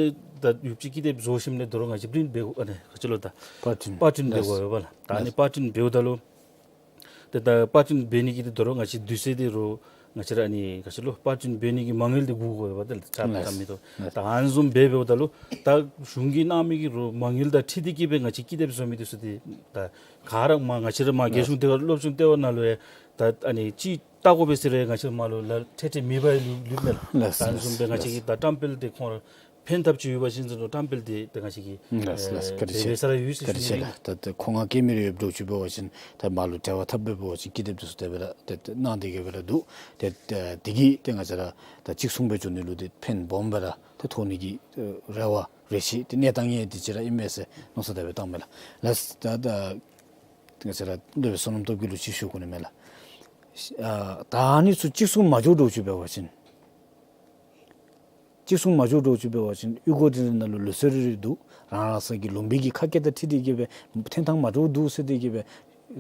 ད་ཡོདཔ་ཅིག་ཀི་དེབ་བཟོ་ཞིནམ་ལས་དོ་རུང་ང་བཅས་པི་རིནཊ་འབདཝ་ཨ་ནི་ག་ཅི་ལོ་ད་པར་པྲིནཊ། པར་པྲིནཊ་འབད་དགོ་པས་ལགས། ད་ཨ་ནི་ལགས། པར་པྲིནཊ་འབདཝ་ད་ལུ་ཏེ་ད་པར་པྲིནཊ་འབད་ནི་གི་ཏེ་དོ་རུང་ང་བཅས་དུས་ཚོད་འདི་རུང་ང་བཅས་ར་ཨ་ནི་ག་ཅི་ལོ་པར་པྲིནཊ་འབད་ནི་གི་མ་དངུལ་འདི་དགོ་དགོ་པས་ད་ལགས། ལགས། ད་མི་དོ། ལགས། ད་ཨ་ནི་བཟུམ་སྦེ་འབདཝ་ད་ལུ་ད་གཞུང་གིས་གནང་མི་གི་རུང་མ་དངུལ་དང་འཁྲིལ་ཏེ་གིས་སྦེ་ང་བཅས་ཀི་དེབ་བཟོ་མི་འདི་ཚུ་འདི་ད་ག་ར་མར་ང་བཅས་ར་མར་རྒྱལ་གཞུང་ལྟེ་བ་སློབ་སྦྱོང་ལྟེ་བ་ནང་ལུ་ཡང་ད་ཨ་ནི་ཅིག་བལྟ་དགོ་པས་ཟེར་རུང་ང་བཅས་མར་ལུ་ལཱ་འཕྲལ་འཕྲལ་མེད་པར་ལུ་ལུསཔ་མས་ལགས། ལགས། ད་ཨ་ནི་བཟུམ་སྦེ་ང་བཅས་ཀྱིས་ད་བཀྲམ་སྤེལ་འདི་ཁོང་ར་ཕན་ཐབས་ཅིག་ཡོད་པ་ཅིན་ཟེར་བཀྲམ་སྤེལ་འདི་ཏེ་ང་བཅས་ཀྱིས་ལགས། ལགས། བཀའ་དྲིན་ཆེ། ཨེ་འབད་ས་ར་ཡོད་ཟེར་བཀའ་དྲིན་ཆེ་ཞུ་ནི། ལགས། ད་ད་མཁོ་མངགས་བཀལ་མི་རེ་ཡོདཔ་འདྲཝ་ཅིག་འབད་བ་ཅིན་ད་མར་ལུ་འབྲེལ་བ་འཐབ་སྦེ་འབད་བ་ཅིན་ཀི་དེབ་འདི་ཚུ་དེ་སྦེ་ར་ཏེ་ཏེ་གནང་སྟེ་གིས་སྦེ་ར་འདུག། ཏེ་ཏེ་དེ་གིས་ཏེ་ང་བཅས་ར་ད་གཅིག་མཚུངས་སྦེ་འགྱོ་ནི་ལུ་ཏེ་ཕན་སྦོམ་སྦེ་ར་ཏེ་ཐོབ་ནི་གི་ཨེ་རེ་བ་རེ་ཆེ་ཏེ་གནས་སྟངས་ཡང་དེ་ཅིག་ར་ཨིན་མས་ཟེར་མནོ་བསམ་དེ་སྦེ་བཏངམ་མས་ལགས། ལགས། ད་ད་ང་བཅས་ར་སློབ་དཔོན་བསོད་ནམས་སྟོབས་རྒྱས་ལུ་ཅིག་ཞུ་དགོ་ནི་མས་ལགས། ཨ་ད་ཨ་ནི་ཚུ་གཅིག་མཚུངས་མ་འགྱོ་འདྲཝ་ཅིག་འབད་བ་ཅིན་གཅིག་མཚུངས་མ་འགྱོ་འདྲཝ་ཅིག་འབད་བ་ཅིན་གཡུས་སྒོ་དེ་ནང་ལུ་ལུགས་སྲོལ་རེ་རེ་འདུག། རང་རང་སོའི་གི་ལུང་པའི་གི་ཁ་སྐད་དང་འཁྲིལ་ཏེ་གིས་སྦེ་འཐོན་ཐངས་མ་འདྲཝ་འདུག་ཟེར་ཏེ་གིས་སྦེ་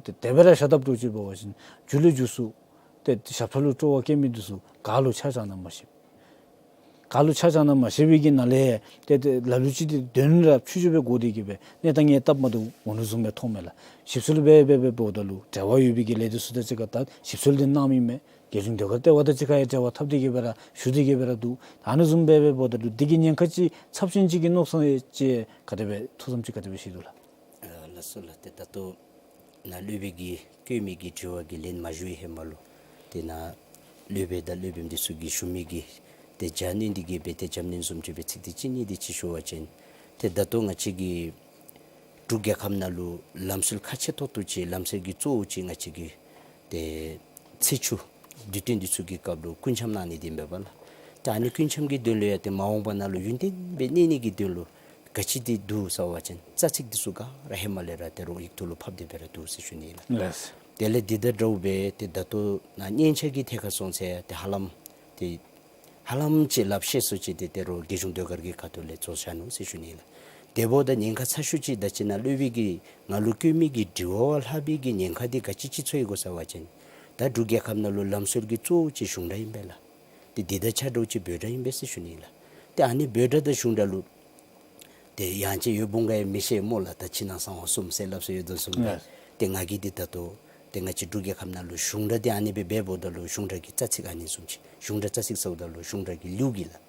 ཏེ་དེ་སྦེ་ར་བཞག་དཔ་འདྲཝ་ཅིག་འབད་བ་ཅིན་མཇུག་ལས་མཇུག་སུ་ཏེ་ཞབས་ཁྲ་ལུ་སྤྲོ་བ་བསྐྱེད་མི་འདི་ཚུ་ག་ལུ་ཆ་བཞག་ན་མ་ཤེས། ག་ལུ་ཆ་བཞག་ན་མ་ཤེས་པའི་གི་ནང་ལས་ཏེ་ཏེ་ལ་ལུ་ཅིག་ཏེ་དོན་ར་ཆུང་ཀུ་སྦེ་གོ་སྟེ་གིས་སྦེ་གནས་སྟངས་ཡང་སྟབས་མ་བདེཝ་འོང་ནི་བཟུམ་སྦེ་མཐོངམ་མས་ལགས། ཞིབ་འཚོལ་འབད་འབད་འབདཝ་ད་ལུ་འབྲེལ་བ་ཡོད་པའི་གི་ལས་སྡེ་ཚུ་དང་གཅིག་ཁར་ད་ཞིབ་འཚོལ་འདི་གནངམ་ཨིན་མས། རྒྱལ་གཞུང་ཟློས་གར་ལྟེ་བ་དང་གཅིག་ཁར་ཡང་འབྲེལ་བ་འཐབ་སྟེ་གིས་སྦེ་ར་ཞུ་སྟེ་གིས་སྦེ་ར་འདུག། ཨ་ནི་བཟུམ་སྦེ་འབདཝ་ད་ལུ་འདི་གི་ཉེན་ཁ་ཅིག་ཚབས་ཆེན་ཅིག་གི་མནོ་བསམ་ཡང་ཅིག་ག་དེ་སྦེ་ཐུགས་བསམ་ཅིག་ག་དེ་སྦེ་བཞེས་དོ་ལགས། ཨ་ལགས་སོ་ལགས། ཏེ་ད་ལྟོ་ནཱ་སློབ་དཔོན་གྱིས་བཀོད་མི་གི་དྲི་བ་གི་ལན་མ་ཞུ་བའི་ཧེ་མ་ལུ་ཏེ་ནཱ་སློབ་དཔོན་དང་སློབ་དཔོནམ་འདི་ཚུ་གིས་ཞུ་མི་གི་ཏེ་རྒྱབ་སྣོན་འདི་གིས་སྦེ་ཏེ་རྒྱབ་སྣོན་བཟུམ་ཅིག་སྦེ་ཚིག་འདི་གཅིག་གཉིས་འདི་ཅིག་ཞུ་བ་ཅིན་ཏེ་ད་ལྟོ་ང་བཅས་ཀྱི་འབྲུག་རྒྱལ་ཁབ་ནང་ལུ་ལམ་སྲོལ་ཁག་ཆེ་ཏོག་ཏོ་ཅིག་ལམ་སྲོལ་གྱི་གཙོ་བོ་ཅིག་ང་བཅས་ཀྱི་ཏེ་ཚེས་བཅུ་དུས་སྟོན་འདི་ཚུ་གི་སྐབས་ལུ་སྐུ་འཆམ་གནང་ནི་འདི་ཨིན་པས་ལགས། ཏེ་ཨ་ནི་སྐུ་འཆམ་གྱི་དོན་ལུ་ཡང་ཏེ་མ་འོངས་པ་ནང་ལུ་ཡུན་བརྟན་སྦེ་གནས་ནི་གི་དོན་ལུ་ག་ཅི་འདི་འདུག་ཟེར་བ་ཅིན་རྩ་ཚིག་འདི་ཚུ་ག་ར་ཧེ་མ་ལས་ར་ཏེ་རོགས་ཡིག་ཐོག་ལུ་ཕབ་སྟེ་སྦེ་ར་འདུག་ཟེར་ཞུ་ནི་ལགས། ལགས། དེ་ལས་འདི་དང་འདྲཝ་སྦེ་ཏེ་ད་ལྟོ་ནཱ་སྙན་ཆ་གི་ཐད་ཁར་སོང་ཚེ་ཏེ་ཧ་ལམ་ཏེ་ཧ་ལམ་ཅིག་ལགཔ་ཤེས་སུ་ཅིག་ཏེ་ཏེ་རོགས་རྒྱལ་གཞུང་ཟློས་གར་གྱི་ཁ་ཐུག་ལས་རྫོགས་བཞག་ནུག་ཟེར་ཞུ་ནི་ལགས། དེ་འབདཝ་ད་ཉེན་ཁ་ཚ་ཤོས་ཅིག་ད་ཅི་ནཱ་སློབ་དཔོན་གྱིས་ང་ལུ་བཀོད་མི་གི་དྲི་བ་བ་ལྷག་པའི་གི་ཉེན་ཁ་འདི་ག་ཅི་ཅིག་ཚོར་ཡི་གོ་ཟེར་བ་ཅིན་ད་འབྲུག་རྒྱལ་ཁབ་ནང་ལུ་ལམ་སྲོལ་གྱི་གཙོ་བོ་ཅིག་གཞུང་སྒྲ་ཨིན་པས་ལགས། ཏེ་འདི་དང་ཆ་འདྲཝ་ཅིག་འབོད་སྒྲ་ཨིན་པས་ཟེར་ཞུ་ནི་ལགས། ཏེ་ཨ་ནི་འབོད་སྒྲ་དང་གཞུང་སྒྲ་ལུ་ཏེ་ཡང་ཅིན་ཡོད་འབུང་ག་ཡང་མི་ཤེས་སྨོ་ལགས། ད་ཕྱི་ནང་གསང་བ་གསུམ་ཟེར་སླབ་སྲོལ་ཡོད་དོ་བཟུམ་སྦེ། ལགས། ཏེ་ང་གིས་འདི་ད་ལྟོ་ཏེ་ང་བཅས་འབྲུག་རྒྱལ་ཁབ་ནང་ལུ་གཞུང་སྒྲ་འདི་ཨ་ནི་སྦེ་འབདཝ་ད་ལུ་གཞུང་སྒྲ་གི་རྩ་ཚིག་ཨ་ནི་བཟུམ་ཅིག་གཞུང་སྒྲ་རྩ་ཚིག་ཟེརཝ་ད་ལུ་གཞུང་སྒྲ་གི་ལེའུ་གི་ལགས།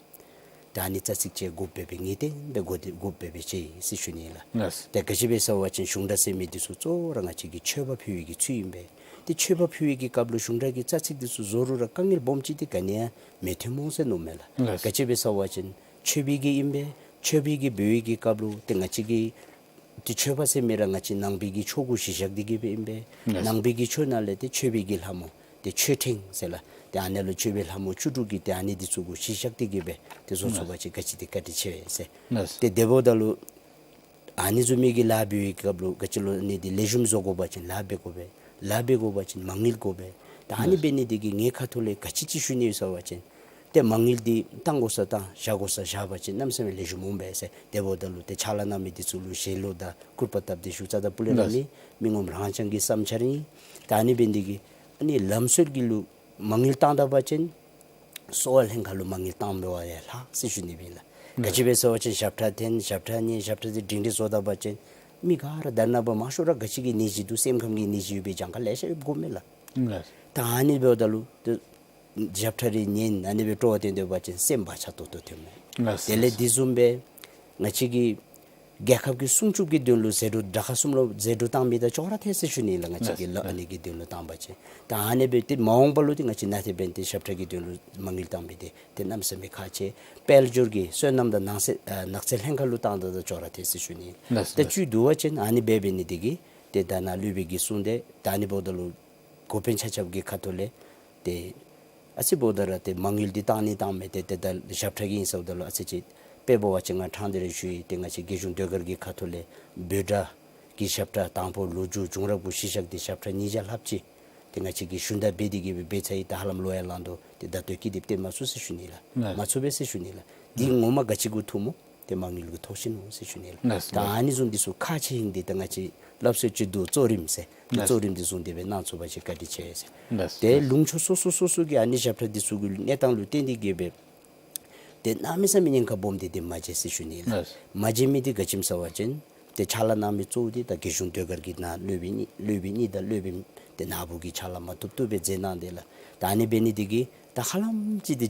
ད་ཨ་ནི་རྩ་ཚིག་ཅིག་དགོཔ་སྦེ་ངེས་གཏན་སྦེ་དགོ་སྟེ་དགོཔ་སྦེ་ཅིག་ཟེར་ཞུ་ནི་ལགས། ལགས། ཏེ་ག་ཅི་སྦེ་ཟེར་བ་ཅིན་གཞུང་སྒྲ་ཟེར་མི་འདི་ཚུ་གཙོ་བོ་ར་ང་བཅས་ཀྱི་མཆོད་པ་ཕུལ་བའི་གི་ཚུལ་ཨིན་པས། ཏེ་མཆོད་པ་ཕུལ་བའི་གི་སྐབས་ལུ་གཞུང་སྒྲ་གི་རྩ་ཚིག་འདི་ཚུ་བཟོ་རུང་ར་དཀའ་ངལ་སྦོམ་ཅིག་འདི་ག་ནི་ཡང་མི་ཐོནམ་འོང་ཟེར་མནོཝ་མས་ལགས། ལགས། ག་ཅི་སྦེ་ཟེར་བ་ཅིན་མཆོད་པའི་གི་ཨིན་པས། མཆོད་པའི་གི་འབོད་བའི་གི་སྐབས་ལུ་ཏེ་ང་བཅས་ཀྱི་ཏེ་མཆོད་པ་ཟེར་མི་ར་ང་བཅས་ནང་པའི་གི་ཆོས་གུ་གཞི་བཞག་སྟེ་གིས་སྦེ་ཨིན་པས། ལགས། ནང་པའི་གི་ཆོས་ནང་ལས་ཏེ་མཆོད་པའི་གི་ལྷ་མོ་ཏེ་མཆོད་ཕྲེང་ཟེར་ལགས། ཏེ་ཨ་ནི་ལུ་མཆོད་པའི་ལྷ་མོ་བཅུ་དྲུག་གི་ཏེ་ཨ་ནི་འདི་ཚུ་གུ་གཞི་བཞག་སྟེ་གིས་སྦེ་ཏེ་བཟོ་ཚུགས་པ་ཅིན་ག་ཅི་འདི་བཀའ་དྲིན་ཆེ་བས་ཟེར། ལགས། ཏེ་དེ་འབདཝ་ད་ལུ་ཨ་ནི་བཟུམ་མའི་གི་ལཱ་འབད་བའི་སྐབས་ལུ་ག་ཅི་ལོ་ཨ་ནི་འདི་ལེགས་ཤོམ་བཟོ་དགོ་པ་ཅིན་ལཱ་འབད་དགོ་པས། ལཱ་འབད་དགོ་པ་ཅིན་མ་དངུལ་དགོ་པས། ད་ཨ་ནི་འབད་ནི་འདི་གིས་ངེའི་ཁ་ཐུག་ལས་ག་ཅི་ཅིག་ཞུ་ནི་ཡོད་ཟེར་བ་ཅིན་ཏེ་མ་དངུལ་འདི་བཏང་དགོ་ས་བཏང་བཞག་དགོ་ས་བཞག་པ་ཅིན་གནམ་མེད་ས་མེད་ལེགས་ཤོམ་འོང་པས་ཟེར། དེ་འབདཝ་ད་ལུ་ཏེ་ཕྱག་ལཱ་གནང་མི་འདི་ཚུ་ལུ་ཞལ་ལུ་དང་སྐུར་པ་བཏབ་སྟེ་ཞུ་རྩ་དང་སྤུ་ལས་ར་མེད། མི་ངོམ་རང་རྐྱང་གི་བསམ་འཆར་ཨིན། ད་ཨ་ནི་འབད་ནི་འདི་གིས་ཨ་ནི་ལམ་སྲོལ་གྱི་ལུ་མ་དངུལ་བཏང་ད་པ་ཅིན་གསོ་བ་ལྷན་ཁག་ལུ་མ་དངུལ་བཏངམ་འབད་བ་ཡང་ལྷག་ཟེར་ཞུ་ནི་ཨིན་ལགས། ག་ཅི་སྦེ་ཟེར་བ་ཅིན་ཞབས་ཁྲ་འཐེན་ཞབས་ཁྲ་ཉན་ཞབས་ཁྲ་འདི་སྒྲིང་སྒྲི་བཟོ་ད་པ་ཅིན་མི་ག་ར་ད་རེས་ནངས་པ་མང་ཤོས་ར་ག་ཅི་གི་ནད་གཞི་འདུག། སེམས་ཁམས་ཀྱི་ནད་གཞི་ཡོད་པའི་གྱངས་ཁ་ལེ་ཤ་ཡོདཔ་དགོ་མས་ལགས། ད་ཨ་ནི་འབདཝ་ད་ལུ་ཏེ་ཞབས་ཁྲ་རེ་ཉན་ཨ་ནི་སྦེ་སྤྲོ་བ་བཏོན་སྡོད་པ་ཅིན་སེམས་བག་ཆགས་ཏོག་ཏོ་ཐོནམ་མས། དེ་ལས་འདི་བཟུམ་སྦེ་ང་བཅས་ཀྱི་ རྒྱལ་ཁབ་ཀྱི་སྲུང་སྐྱོབ་ཀྱི་དོན་ལུ་ཟད་འགྲོ་དགྲ་ཁ་གསུམ་ལུ་ཟད་འགྲོ་བཏང་མི་དང་ཅོག་ར་འཐད་ཟེར་ཞུ་ནི་ལགས། ང་བཅས་ཀྱི་ལཱ་ཨ་ནི་གི་དོན་ལུ་བཏང་པ་ཅིན། ད་ཨ་ནི་སྦེ་ཏེ་མ་འོངས་པ་ལུ་ཏེ་ང་བཅས་ནཱ་ཏེ་འབདན་ཏེ་ཞབས་ཁྲ་གི་དོན་ལུ་མ་དངུལ་བཏང་མི་དེ་ཏེ་གནམ་མེད་ས་མེད་ཁག་ཆེ། དཔལ་འབྱོར་གྱི་སོ་ནམ་དང་ནགས་ཚལ་ཨ་ནགས་ཚལ་ལྷན་ཁག་ལུ་བཏང་ད་དང་ཅོག་ར་འཐད་ཟེར་ཞུ་ནི། ལགས་སོ། ད་ལགས་སོ། བཅུད་བསྡུ་བ་ཅིན་ཨ་ནི་སྦེ་འབད་ནི་དེ་གིས་ཏེ་ད་ནཱ་སློབ་དཔོན་གྱིས་གསུངས་ཏེ་ད་ཨ་ནི་འབདཝ་ད་ལུ་འགོ་དཔོན་ཆ་ཁྱབ་ཀྱི་ཁ་ཐུག་ལས་ཏེ་ཨ་ཙི་འབདཝ་ད་ར་ཏེ་མ་དངུལ་འདི་བཏང་ནི་བཏང་མི་དེ་ཏེ་ད་ཞབས་ཁྲ་གི་ཨིན་ཟེརཝ་ད་ལུ་ཨ་ཙི་ཅིག་དཔེ་འབད་བ་ཅིན་ང་ཕྲང་སྟེ་ར་ཞུ་ཡི། ཏེ་ང་བཅས་རྒྱལ་གཞུང་ཟློས་གར་གྱི་ཁ་ཐུག་ལས་འབོད་སྒྲ་གི་ཞབས་ཁྲ་དང་ཕུ་ལོ་རྒྱུས་བྱུང་རབས་གུ་གཞི་བཞག་སྟེ་ཞབས་ཁྲ་ཉིས་བརྒྱ་ལྷགཔ་ཅིག་ཏེ་ང་བཅས་ཀྱིས་ཞུན་དག་འབད་དེ་གིས་སྦེ་འབད་ཚར་ཡི། ད་ཧ་ལམ་ལོ་ཡང་ལང་དོ། ཏེ་ད་ལྟོ་ཀི་དེབ་སྟོན་མ་ཚུགས་ཟེར་ཞུ་ནི་ལགས། ལགས། མ་ཚུགས་པས་ཟེར་ཞུ་ནི་ལགས། འདི་ངོ་མ་ག་ཅི་གུ་ཐུག་སྨོ། ཏེ་མ་དངུལ་གྱི་ཐོག་ཤིང་ནུག་ཟེར་ཞུ་ནི་ལགས། ལགས། ད་ལགས། ཨ་ནི་བཟུམ་འདི་ཚུ་ཁག་ཆེ་ཨིན། ཏེ་ད་ང་བཅས་སླབ་སྲོལ་ཅིག་འདུག། གཙོ་རིམ་ཟེར། ཏེ་ལགས། གཙོ་རིམ་འདི་བཟུང་སྟེ་སྦེ་གནང་ཚུགས་པ་ཅིན་བཀའ་དྲིན་ཆེ་ཟེར། ལགས། ཏེ་ལགས། ལུང་ཕྱོགས་སོ་སོ་སོ་སོ་གི་ཨ་ནི་ཞབས་ཁྲ་འདི་ཚུ་གི་གནས་སྟངས་ལུ་བརྟེན་ཏེ་གིས་སྦེ་ཏེ་གནམ་མེད་ས་མེད་ཉེན་ཁ་སྦོམ་འདི་ཏེ་མ་མཇལ་ཟེར་ཞུ་ནི་ལགས། ལགས། མ་མཇལ་མི་འདི་ག་ཅི་སྨོ་ཟེར་བ་ཅིན་ཏེ་ཕྱག་ལཱ་གནང་མི་གཙོ་བོ་འདི་ད་རྒྱལ་གཞུང་ཟློས་གར་གྱི་ནང་སློབ་དཔོན་གཉིས་སློབ་དཔོན་གཉིས་དང་སློབ་དཔོན་ཏེ་ནག་པོ་གི་ཕྱག་ལཱ་མ་བཏུབ་བཏུབ་སྦེ་མཛད་གནང་དེས་ལགས། ད་ཨ་ནི་འབད་ནི་འདི་གིས་ད་ཧ་ལམ་ཅིག་འདི་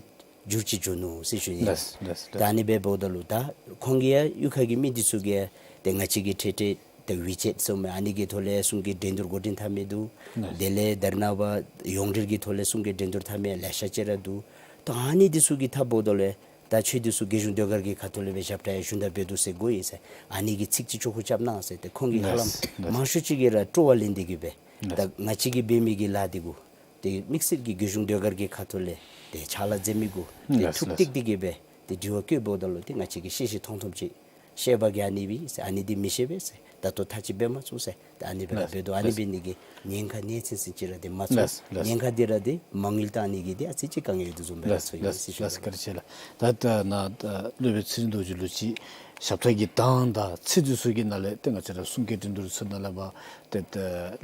འགྱུར་ཅིག་འགྱུར་ནུག་ཟེར་ཞུ་ནི། ལགས། ལགས། ད་ཨ་ནི་སྦེ་འབདཝ་ད་ལུ་ད་ཁོང་གི་ཡང་གཡུས་ཁ་གི་མི་འདི་ཚུ་གིས་ཏེ་ང་བཅས་ཀྱི་འཕྲལ་འཕྲལ་ད་ཝི་ཅེཊ་ཟེར་མི་ཨ་ནི་གི་ཐོག་ལས་གསུང་སྐད་འགྲན་བསྡུར་འགོ་འདྲེན་འཐབ་མི་འདུག། ལགས། དེ་ལས་ད་རེས་ནངས་པ་ཡོངས་འབྲེལ་གྱི་ཐོག་ལས་གསུང་སྐད་འགྲན་བསྡུར་འཐབ་མི་ལེ་ཤ་ཅིག་ར་འདུག། ད་ཨ་ནི་འདི་ཚུ་གི་འཐབ་འབདཝ་ད་ལུ་ད་ཁྱོད་འདི་ཚུ་རྒྱལ་གཞུང་ཟློས་གར་གྱི་ཁ་ཐུག་ལས་སྦེ་ཞབས་ཁྲ་ཡང་ཞུན་དག་འབད་དོ་ཟེར་གོ་ཡི་ཟེར་ཨ་ནི་གི་ཚིག་ཅིག་ཆོ་ག་རྐྱབ་གནང་ཟེར། ཏེ་ཁོང་གིས་ཧ་ལམ་ལགས། ལགས། མང་ཤོས་ཅིག་གིས་ར་སྤྲོ་བ་ལེན་ཏེ་གིས་སྦེ་ད་ལགས། ང་བཅས་ཀྱིས་འབད་མི་གི་ལཱ་འདི་གུ་ཏེ་དམིགས་བསལ་གྱི་རྒྱལ་གཞུང་ཟློས་གར་གྱི་ཁ་ཐུག་ལས་ཏེ་ཕྱག་ལཱ་མཛད་མི་གུ་ཏེ་ལགས། ཐུགས་ལགས། གཏད་དེ་གིས་སྦེ་ཏེ་དྲི་བ་བཀོད་འབདཝ་ད་ལུ་ཏེ་ང་བཅས་ཀྱིས་ཤེས་ཤེས་མཐོང་མཐོངམ་ཅིག་བཤད་པ་གིས་ཨ་ནི་སྦེ་ཟེར་ཨ་ནི་འདི་མི་ཤེས་པས་ཟེར་ད་ལྟོ་ཐག་ཅིག་འབད་མ་ཚུགས་ཟེར། ད་ཨ་ནི་སྦེ་ར་ལགས། འབད་དོ། ཨ་ནི་ལགས། འབད་ནི་གིས་ཉེན་ཁ་ནེ་ཚན་ཚན་ཅིག་ར་འདི་མ་ཚུགས། ལགས། ལགས། ཉེན་ཁ་འདི་ར་འདི་མ་དངུལ་བཏང་ནི་གིས་འདི་ཨ་ཙི་ཅིག་དཀའ་ངལ་ཡོད་དོ་བཟུམ་སྦེ་ར་ལགས། ཚོར་ཡི་ལགས། ཟེར་ཞུ་ལགས། ནི། བཀའ་དྲིན་ཆེ་ལགས། ད་ད་ནཱ་ད་སློབ་དཔོན་ཚེ་རིང་རྡོ་རྗེ་ལུ་ཅིག་ཞབས་ཁྲ་གི་གདངས་དང་ཚིག་འདི་ཚུ་གི་ནང་ལས་ཏེ་ང་བཅས་ར་གསུང་སྐད་འགྲན་བསྡུར་ཚུ་ནང་ལས་འབད་ཏེ་ད་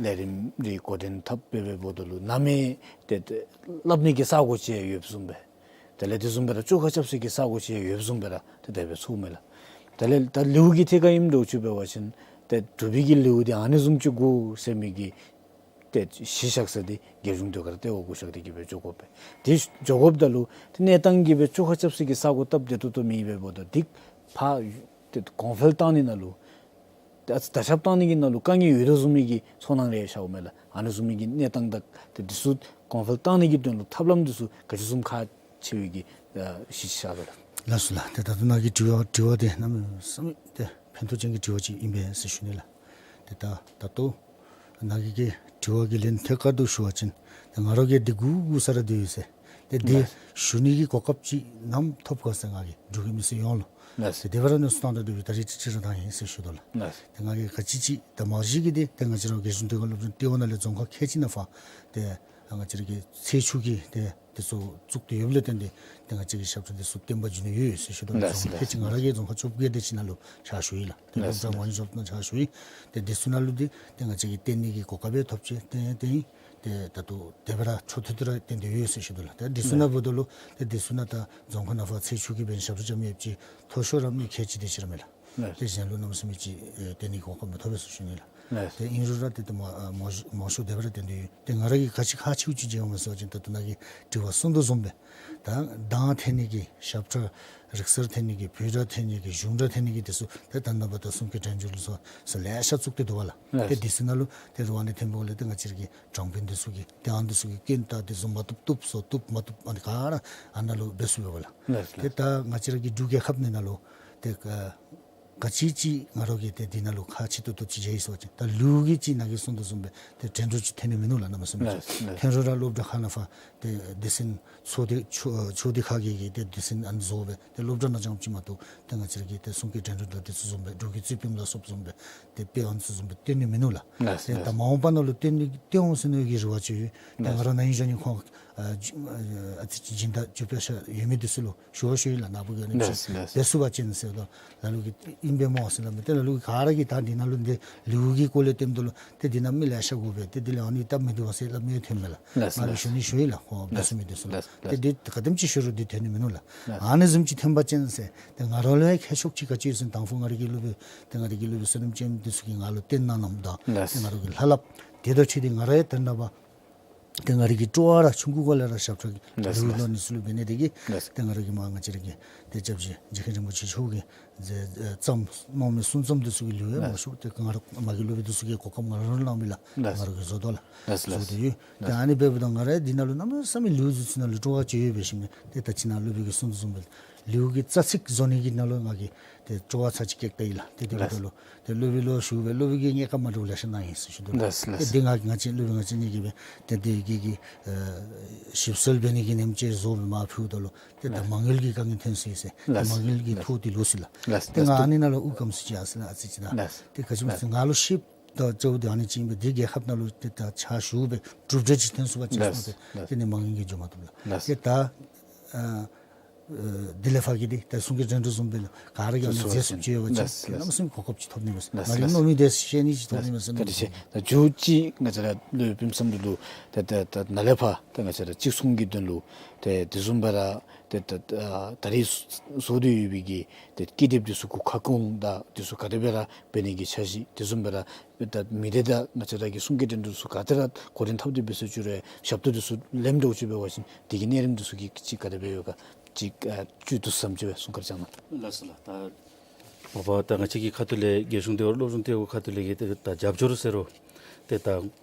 ལས་རིམ་རེ་འགོ་འདྲེན་འཐབ་སྦེ་འབདཝ་ད་ལུ་གནམ་མེད་ཏེ་ཏེ་སླབ་ནི་གི་ས་གོ་ཅིག་ཡོདཔ་བཟུམ་སྦེ་དེ་ལས་དེ་བཟུམ་སྦེ་ར་བཅོ་ཁ་རྐྱབ་ས་གི་ས་གོ་ཅིག་ཡོདཔ་བཟུམ་སྦེ་ར་ཏེ་དེ་སྦེ་ཚོརཝ་མས་ལགས། དེ་ལས་ད་ལེའུ་གི་ཐད་ཁར་ཨིནམ་འདྲཝ་ཅིག་འབད་བ་ཅིན་ཏེ་འབྲུག་པའི་གི་ལེའུ་འདི་ཨ་ནི་བཟུམ་ཅིག་དགོ་ཟེར་མི་གི་ཏེ་གཞི་བཞག་ས་འདི་རྒྱལ་གཞུང་ཟློས་གར་ལྟེ་བ་གུ་བཞག་སྟེ་གིས་སྦེ་འགྱོ་དགོ་པས། དེ་འགྱོ་དགོཔ་ད་ལུ་ཏེ་གནས་སྟངས་ཀྱིས་སྦེ་བཅོ་ཁ་རྐྱབ་ས་གི་ས་གོ་སྟབས་བདེ་ཏོག་ཏོ་མེད་པས། འབདཝ་ད་འདི་ཕར་ཏེ་གོང་འཕེལ་བཏང་ནི་ནང་ལུ་ཏེ་ཨ་ཙི་དར་ཁྱབ་བཏང་ནི་གི་ནང་ལུ་དཀའ་ངལ་ཡོད་དོ་བཟུམ་མའི་གི་ཚོར་སྣང་རེ་ཤརཝ་མས་ལགས། ཨ་ནི་བཟུམ་མའི་གི་གནས་སྟངས་དང་ཏེ་འདི་ཚུ་གོང་འཕེལ་བཏང་ནི་གི་དོན་ལུ་ཐབས་ལམ་འདི་ཚུ་ག་ཅི་བཟུམ་ཁག་ཆེ་བའི་གི་ཨ་གཞི་ཆགས་པས་ལགས། ལགས་སོ་ལགས། ཏེ་ད་ལྟོ་ནཱ་གི་དྲི་བ་དྲི་བ་འདི་གནམ་མེད་ས་མེད་ཏེ་ཕན་ཐོགས་ཅན་གྱི་དྲི་བ་ཅིག་ཨིན་པས་ཟེར་ཞུ་ནི་ལགས། ཏེ་ད་ད་ལྟོ་ནཱ་གི་གི་དྲི་བ་གི་ལན་ཐད་ཀར་དུ་ཞུ་བ་ཅིན་ཏེ་ང་ར་གིས་འདི་སྒུག་སྒུག་ས་ར་སྡོད་ཡི་ཟེར། ཏེ་འདི་ལགས། ཞུ་ནི་གི་གོ་སྐབས་ཅིག་ནམ་ཐོབ་ག་ཟེར་ང་གིས་འབྲུག་གི་མི་སེར་ཡོངས་ལུ་ལགས། ཏེ་དེ་སྦེ་ར་གནས་ཚུལ་བཏང་སྟེ་སྡོད་པའི་ད་རིས་ཅིག་ཅིག་ར་བཏང་ཡི་ཟེར་ཞུ་དོ་ལགས། ལགས། ཏེ་ང་གིས་ག་ཅི་ཅིག་ད་མ་གཞི་གི་འདི་ཏེ་ང་བཅས་ར་རྒྱལ་གཞུང་ཟློས་གར་སློབ་སྦྱོང་ལྟེ་བ་ནང་ལས་རྫོང་ཁག་ཁལ་གཅིག་ནང་ཕར་ཏེ་ང་བཅས་ར་གི་ཚེས་བཅུ་གི་ཏེ་དེ་ཚུ་བཙུགས་ཏེ་ཡོདཔ་ལས་བརྟེན་ཏེ་ཏེ་ང་བཅས་ཀྱི་ཞབས་ཁྲ་དེ་ཚུ་བསྟན་པ་འགྱུར་ནི་ཡོད་ཟེར་ཞུ་དོ་ལགས། ལགས། རྫོང་ཁག་ཁལ་གཅིག་ང་ར་གི་རྫོང་ཁག་བཅོ་བརྒྱད་དེ་ཅིག་ནང་ལུ་ཕྱག་ཞུ་ཡི་ལགས། ཏེ་ལགས། སློབ་གྲྭ་མང་ཤོས་ནང་ཕྱག་ཞུ་ཡི། ཏེ་དེ་ཚུ་ནང་ལུ་འདི་ཏེ་ང་བཅས་ཀྱིས་བསྟན་ནི་གི་གོ་སྐབས་ཡང་ཐོབ་ཅི། ཏེ་ཏེ་ཏེ་ད་ལྟོ་དེ་སྦེ་ར་འཕྲོ་མཐུད་དེ་ར་བསྟན་ཏེ་ཡོད་ཟེར་ཞུ་དོ་ལགས། ཏེ་དེ་ཚུ་ནང་འབདཝ་ད་ལུ་ཏེ་དེ་ཚུ་ནང་ད་རྫོང་ཁག་ནང་ཕར་ཚེས་བཅུ་གི་འབདན་ཞབས་ཁྲ་རྐྱབ་མི་ཡོདཔ་ཅིག་མཐོ་ཤོས་ར་མི་ཁལ་གཅིག་དེ་ཅིག་ར་མས་ལགས། ལགས། ཏེ་གཞན་ལུ་གནམ་མེད་ས་མེད་ཅིག་ཨེ་བསྟན་ནི་གོ་སྐབས་མི་ཐོབ་པས་ཟེར་ཞུ་ནི་ལགས། ལགས། ཏེ་ཨིན་རུང་ར་ཏེ་ཏེ་མ་ཨ་མང་ཤོས་མང་ཤོས་དེ་སྦེ་ར་བསྟན་ཏེ་ཡོད། ཏེ་ང་ར་གིས་ག་ཅི་ཁག་ཆེཝ་ཅིག་མཇལཝ་མས་ཟེར་བ་ཅིན་ད་ལྟོ་ནཱ་གིས་དྲི་བ་གསུངས་དོ་བཟུམ་སྦེ་ད་གདངས་འཐེན་ནི་གི་ཞབས་ཁྲ་རིག་གསར་འཐེན་ནི་གི་བོད་སྒྲ་འཐེན་ནི་གི་གཞུང་སྒྲ་འཐེན་ནི་གི་དེ་ཚུ་ཏེ་ད་ནངས་པ་ད་གསུང་སྐད་འགྲན་བསྡུར་ལུ་སོགས་སོགས་ལེ་ཤ་བཙུགས་ཏེ་འདུག་པ་ལགས། ལགས། ཏེ་དེ་ཚུ་ནང་ལུ་ཏེ་རུང་ཨ་ནི་འཐེན་པའི་སྒང་ལས་ཏེ་ང་བཅས་ར་གི་གྲངས་དཔོན་འདི་ཚུ་གིས་ཏེ་ཨ་ནི་འདི་ཚུ་གི་སྐྱོན་ད་དེ་ཚུ་མ་བཏུབ་བཏུབ་སོ་བཏུབ་མ་བཏུབ་ཨ་ནི་ག་ར་ཨ་ནཱ་ལུ་འབད་ཚུགས་པས་ལགས། ལགས། ཏེ་ད་ང་བཅས་ར་གི་འབྲུག་རྒྱལ་ཁབ་ནི་ནང་ལུ་ཏེ་ག་ག་ཅི་ཅིག་ང་ར་གིས་ཏེ་འདི་ནང་ལུ་ཁག་ཆེ་ཏོག་ཏོ་ཅིག་མཇལ་ཡི་ཟེར་བ་ཅིན་ད་ལེའུ་གི་ཅིག་ནཱ་གིས་གསུངས་དོ་བཟུམ་སྦེ་ཏེ་འགྲན་བསྡུར་ཅིག་འཐོན་ནི་མིན་ནུག་ལགས། གནམ་མེད་ས་མེད་ལགས། ལགས། འཐོན་རུང་ར་སློབ་གྲྭ་ཁག་ནང་ཕར་ཏེ་སྡེ་ཚན་ཚོགས་སྡེ་ཆོ་ཨ་ཚོགས་སྡེ་ཁག་གིས་གིས་ཏེ་སྡེ་ཚན་ཨ་ནི་བཟོ་སྦེ་ཏེ་སློབ་གྲྭ་ནང་རྐྱངམ་ཅིག་མ་གཏོགས་ཏེ་ང་བཅས་ར་གི་ཏེ་གསུང་སྐད་འགྲན་བསྡུར་དང་དེ་ཚུ་བཟུམ་སྦེ་འབྲུག་གི་རྩིས་ཕམ་ལ་སོགསཔ་བཟུམ་སྦེ་ཏེ་དཔེ་ཨ་ནི་ཚུ་བཟུམ་སྦེ་འཐོན་ནི་མིན་ནུག་ལགས། ལགས། ཏེ་ལགས། ད་མ་འོངས་པ་ནང་ལུ་འཐོན་ནི་འཐོན་འོང་ཟེར་ནི་གི་རེ་བ་ཅིག་ཡོད། ཏེ་ལགས། ང་ར་ནཱ་ཨིན་ཞུ་ནི་ཁོང་ཨ་ཨ་ཙི་ཅིག་སྦྱིན་བདག་རྒྱུ་སྤེལ་ས་ཡོད་མི་འདི་ཚུ་ལུ་ཞུ་བ་ཞུ་ཡི་ལགས། ནཱ་བུ་གིས་ཨ་ནི་ལགས། ལགས། འབད་ཚུགས་པ་ཅིན་ཟེར་དོ་ལ་ལུ་གིས་ཨིན་པས་སྨོ་ཟེར་སླབ་མས། ཏེ་ལ་ལུ་གིས་ག་ར་གིས་ད་འདི་ནང་ལུ་འདི་ལེའུ་གི་སྐོར་ལས་སྟོནམ་ད་ལུ་ཏེ་འདི་ནང་མི་ལེ་ཤ་དགོ་པས། ཏེ་འདི་ལས་ཨ་ནི་སྟབས་མི་བདེ་བས་ཟེར་སླབ་མི་འཐོན་མས་ལགས། ལགས། ང་གིས་ཞུ་ནི་ཞུ་ཡི་ལགས། ཁོང་འབད་ཚུགས་མི་འདི་ཚུ་ལགས། ལགས། ཏེ་འདི་ག་དེམ་ཅིག་ཞུ་རུང་འདི་འཐོན་ནི་མིན་ནུག་ལགས། ལགས། ཨ་ནི་བཟུམ་ཅིག་འཐོན་པ་ཅིན་ཟེར་ཏེ་ང་ར་ལུ་ཡང་ཁྱད་ཆོས་ཅིག་ག་ཅི་ཡོད་ཟེར་དང་ཕུ་ང་ར་གི་སློབ་དཔོན་ཏེ་ང་ར་གི་སློབ་དཔོན་བསོད་ནམས་ཅན་འདི་ཚུ་གིས་ང་ལུ་སྟོན་གནང་གནངམ་ད་ལགས། ཏེ་ང་ར་གི་ལྷ་སླབ་དེ་དང་འཁྲིལ་ཏེ་ང་ར་ཡང་ད་རེས་ནངས་པ་ཏེ་ང་ར་གི་སྤྲོ་བ་ར་ཆུང་ཀུ་གུ་ལས་ར་ཞབས་ཁྲ་གི་ལགས། ལེའུ་ལོ་ནི་ཚུ་ལུ་འབད་ནི་དེ་གིས་ལགས། ཏེ་ང་ར་གིས་མར་ང་བཅས་ར་གི་ཏེ་སྐྱབས་རྗེ་རྗེ་མཁན་རིན་པོ་ཆེ་མཆོག་གིས་ ཟེར་ཨེ་རྩོམ་གནང་མི་གསུང་རྩོམ་འདི་ཚུ་གི་ལེའུ་ཡང་མང་ཤོས་ཏེ་ང་ར་མ་གི་སློབ་དཔོན་འདི་ཚུ་གིས་གོ་སྐབས་ང་ར་ལུ་གནང་མི་ལགས། ང་ར་གིས་བཟོ་དོ་ལགས། བཟོ་སྟེ་ཡོད། ཏེ་ཨ་ནི་འབདཝ་ད་ང་ར་འདི་ནང་ལུ་གནམ་མེད་ས་མེད་ལེའུ་འདི་ཚུ་ནང་ལུ་སྤྲོ་བ་ཅིག་ཡོད་པའི་ཞིནམ་ཏེ་ད་ཅི་ནཱ་སློབ་དཔོན་གྱིས་གསུང་དོ་བཟུམ་སྦེ་ལེའུ་གི་རྩ་ཚིག་བཟོ་ནི་གི་ནང་ལུ་ང་གིས་ཏེ་སྤྲོ་བ་ཚར་ཅིག་བསྐྱེད་ད་ཡི་ལགས། ཏེ་དེ་འབདཝ་ད་ལུ་ཏེ་སློབ་དཔོན་ལུ་ཞུ་སྦེ་སློབ་དཔོན་གྱིས་ངེའི་བཀའ་མ་འདྲཝ་ལེ་ཤ་གནང་ཡི་ཟེར་ཞུ་དོ་ལགས། ཏེ་འདི་ང་གིས་ང་བཅས་སློབ་དཔོན་ང་བཅས་གཉིས་ཀྱིས་སྦེ་ཏེ་འདི་གི་གི་ཨེ་ཞིབ་འཚོལ་འབད་ནི་གི་ཉིནམ་ཅིག་བཟོ་སྦེ་མར་ཕུལཝ་ད་ལུ་ཏེ་ད་མ་དངུལ་གྱི་དཀའ་ངལ་ཐོན་སོ་ཡི་ཟེར། ཏེ་མ་དངུལ་གྱི་ཐོག་འདི་ལོག་སོ་ཡི་ལགས། ཏེ་ང་ཨ་ནི་ནང་ལུ་ཨུ་ཁམས་སུ་ཅིག་ཨ་ཙི་ལགས། ཨ་ཙི་ཅིག་ད་ཏེ་ག་ཅི་སྨོ་ཟེར་ང་ལུ་ཤེསཔ་ད་ཅིག་འདི་ཨ་ནི་ཅིག་ཨིན་པས། འདི་རྒྱལ་ཁབ་ནང་ལུ་ཏེ་ད་ཕྱག་ཞུ་སྦེ་གྲུབ་འབྲས་ཅིག་ཐོན་ཚུགས་པ་ཅིན་ཟེར་ཏེ་ཏེ་ནི་མ་དངུལ་གྱིས་འགྱོ་མ་བཏུབ་ལགས། ཏེ་ད་ཨ་ཨ་དེ་ལས་ཕར་གྱི་འདི་ད་གསུང་སྐད་འགྲན་བསྡུར་བཟུམ་སྦེ་ལགས་ག་ར་གིས་ཨ་ནི་མཛད་ཚུགསཔ་ཅིག་ཡོད་པ་ཅིན་གནམ་མེད་ས་མེད་གོ་སྐབས་ཅིག་ཐོབ་ནི་མས་ཟེར། ང་གིས་མནོ་མི་དེ་ཤེས་ནི་ཅིག་ཐོབ་ནི་མས་ཟེར། བཀའ་དྲིན་ཆེ། ད་མཇུག་ཅིག་ང་བཅས་ར་སློབ་དཔོན་བསམ་གྲུབ་ལུ་ད་ད་ད་ནཱ་ལས་ཕར་ད་ང་བཅས་ར་ཅིག་གསུང་གི་དོན་ལུ་ཏེ་དེ་བཟུམ་སྦེ་ར་ཏེ་ད་ད་ད་རིས་བཟོ་སྟེ་ཡོད་པའི་གི་ཏེ་ཀི་དེབ་འདི་ཚུ་གུ་ཁ་སྐོང་དང་འདི་ཚུ་ག་དེ་སྦེ་ར་འབད་ནི་གི་འཆར་གཞི་དེ་བཟུམ་སྦེ་ར་ད་མི་སྡེ་དང་ང་བཅས་ར་གི་གསུང་སྐད་འགྲན་བསྡུར་ཚུ་ག་དེ་ར་འགོ་འདྲེན་འཐབ་སྟེ་འབད་ས་ཅིག་རུང་ཞབས་ཏོག་འདི་ཚུ་ལེནམ་འདྲཝ་ཅིག་འབད་བ་ཅིན་དེ་གི་གནས་རིམ་འདི་ཚུ་གི་ཅིག་ག་དེ་སྦེ་ཡོད་ག་ཅིག་ཨ་བཅུད་བསྡུ་ཙམ་ཅིག་སྦེ་གསུང་བཀའ་དྲིན་བསྐྱང་གནང་། ལགས་སོ་ལགས། ད་མ་པ་ད་ང་བཅས་ཀྱི་ཁ་ཐུག་ལས་རྒྱལ་གཞུང་བདེ་བར་སློབ་སྦྱོང་ལྟེ་བ་ཁ་ཐུག་ལས་ཀྱི་ད་ད་རྒྱབ་སྐྱོར་ཟེར་རུང་ཏེ་ད་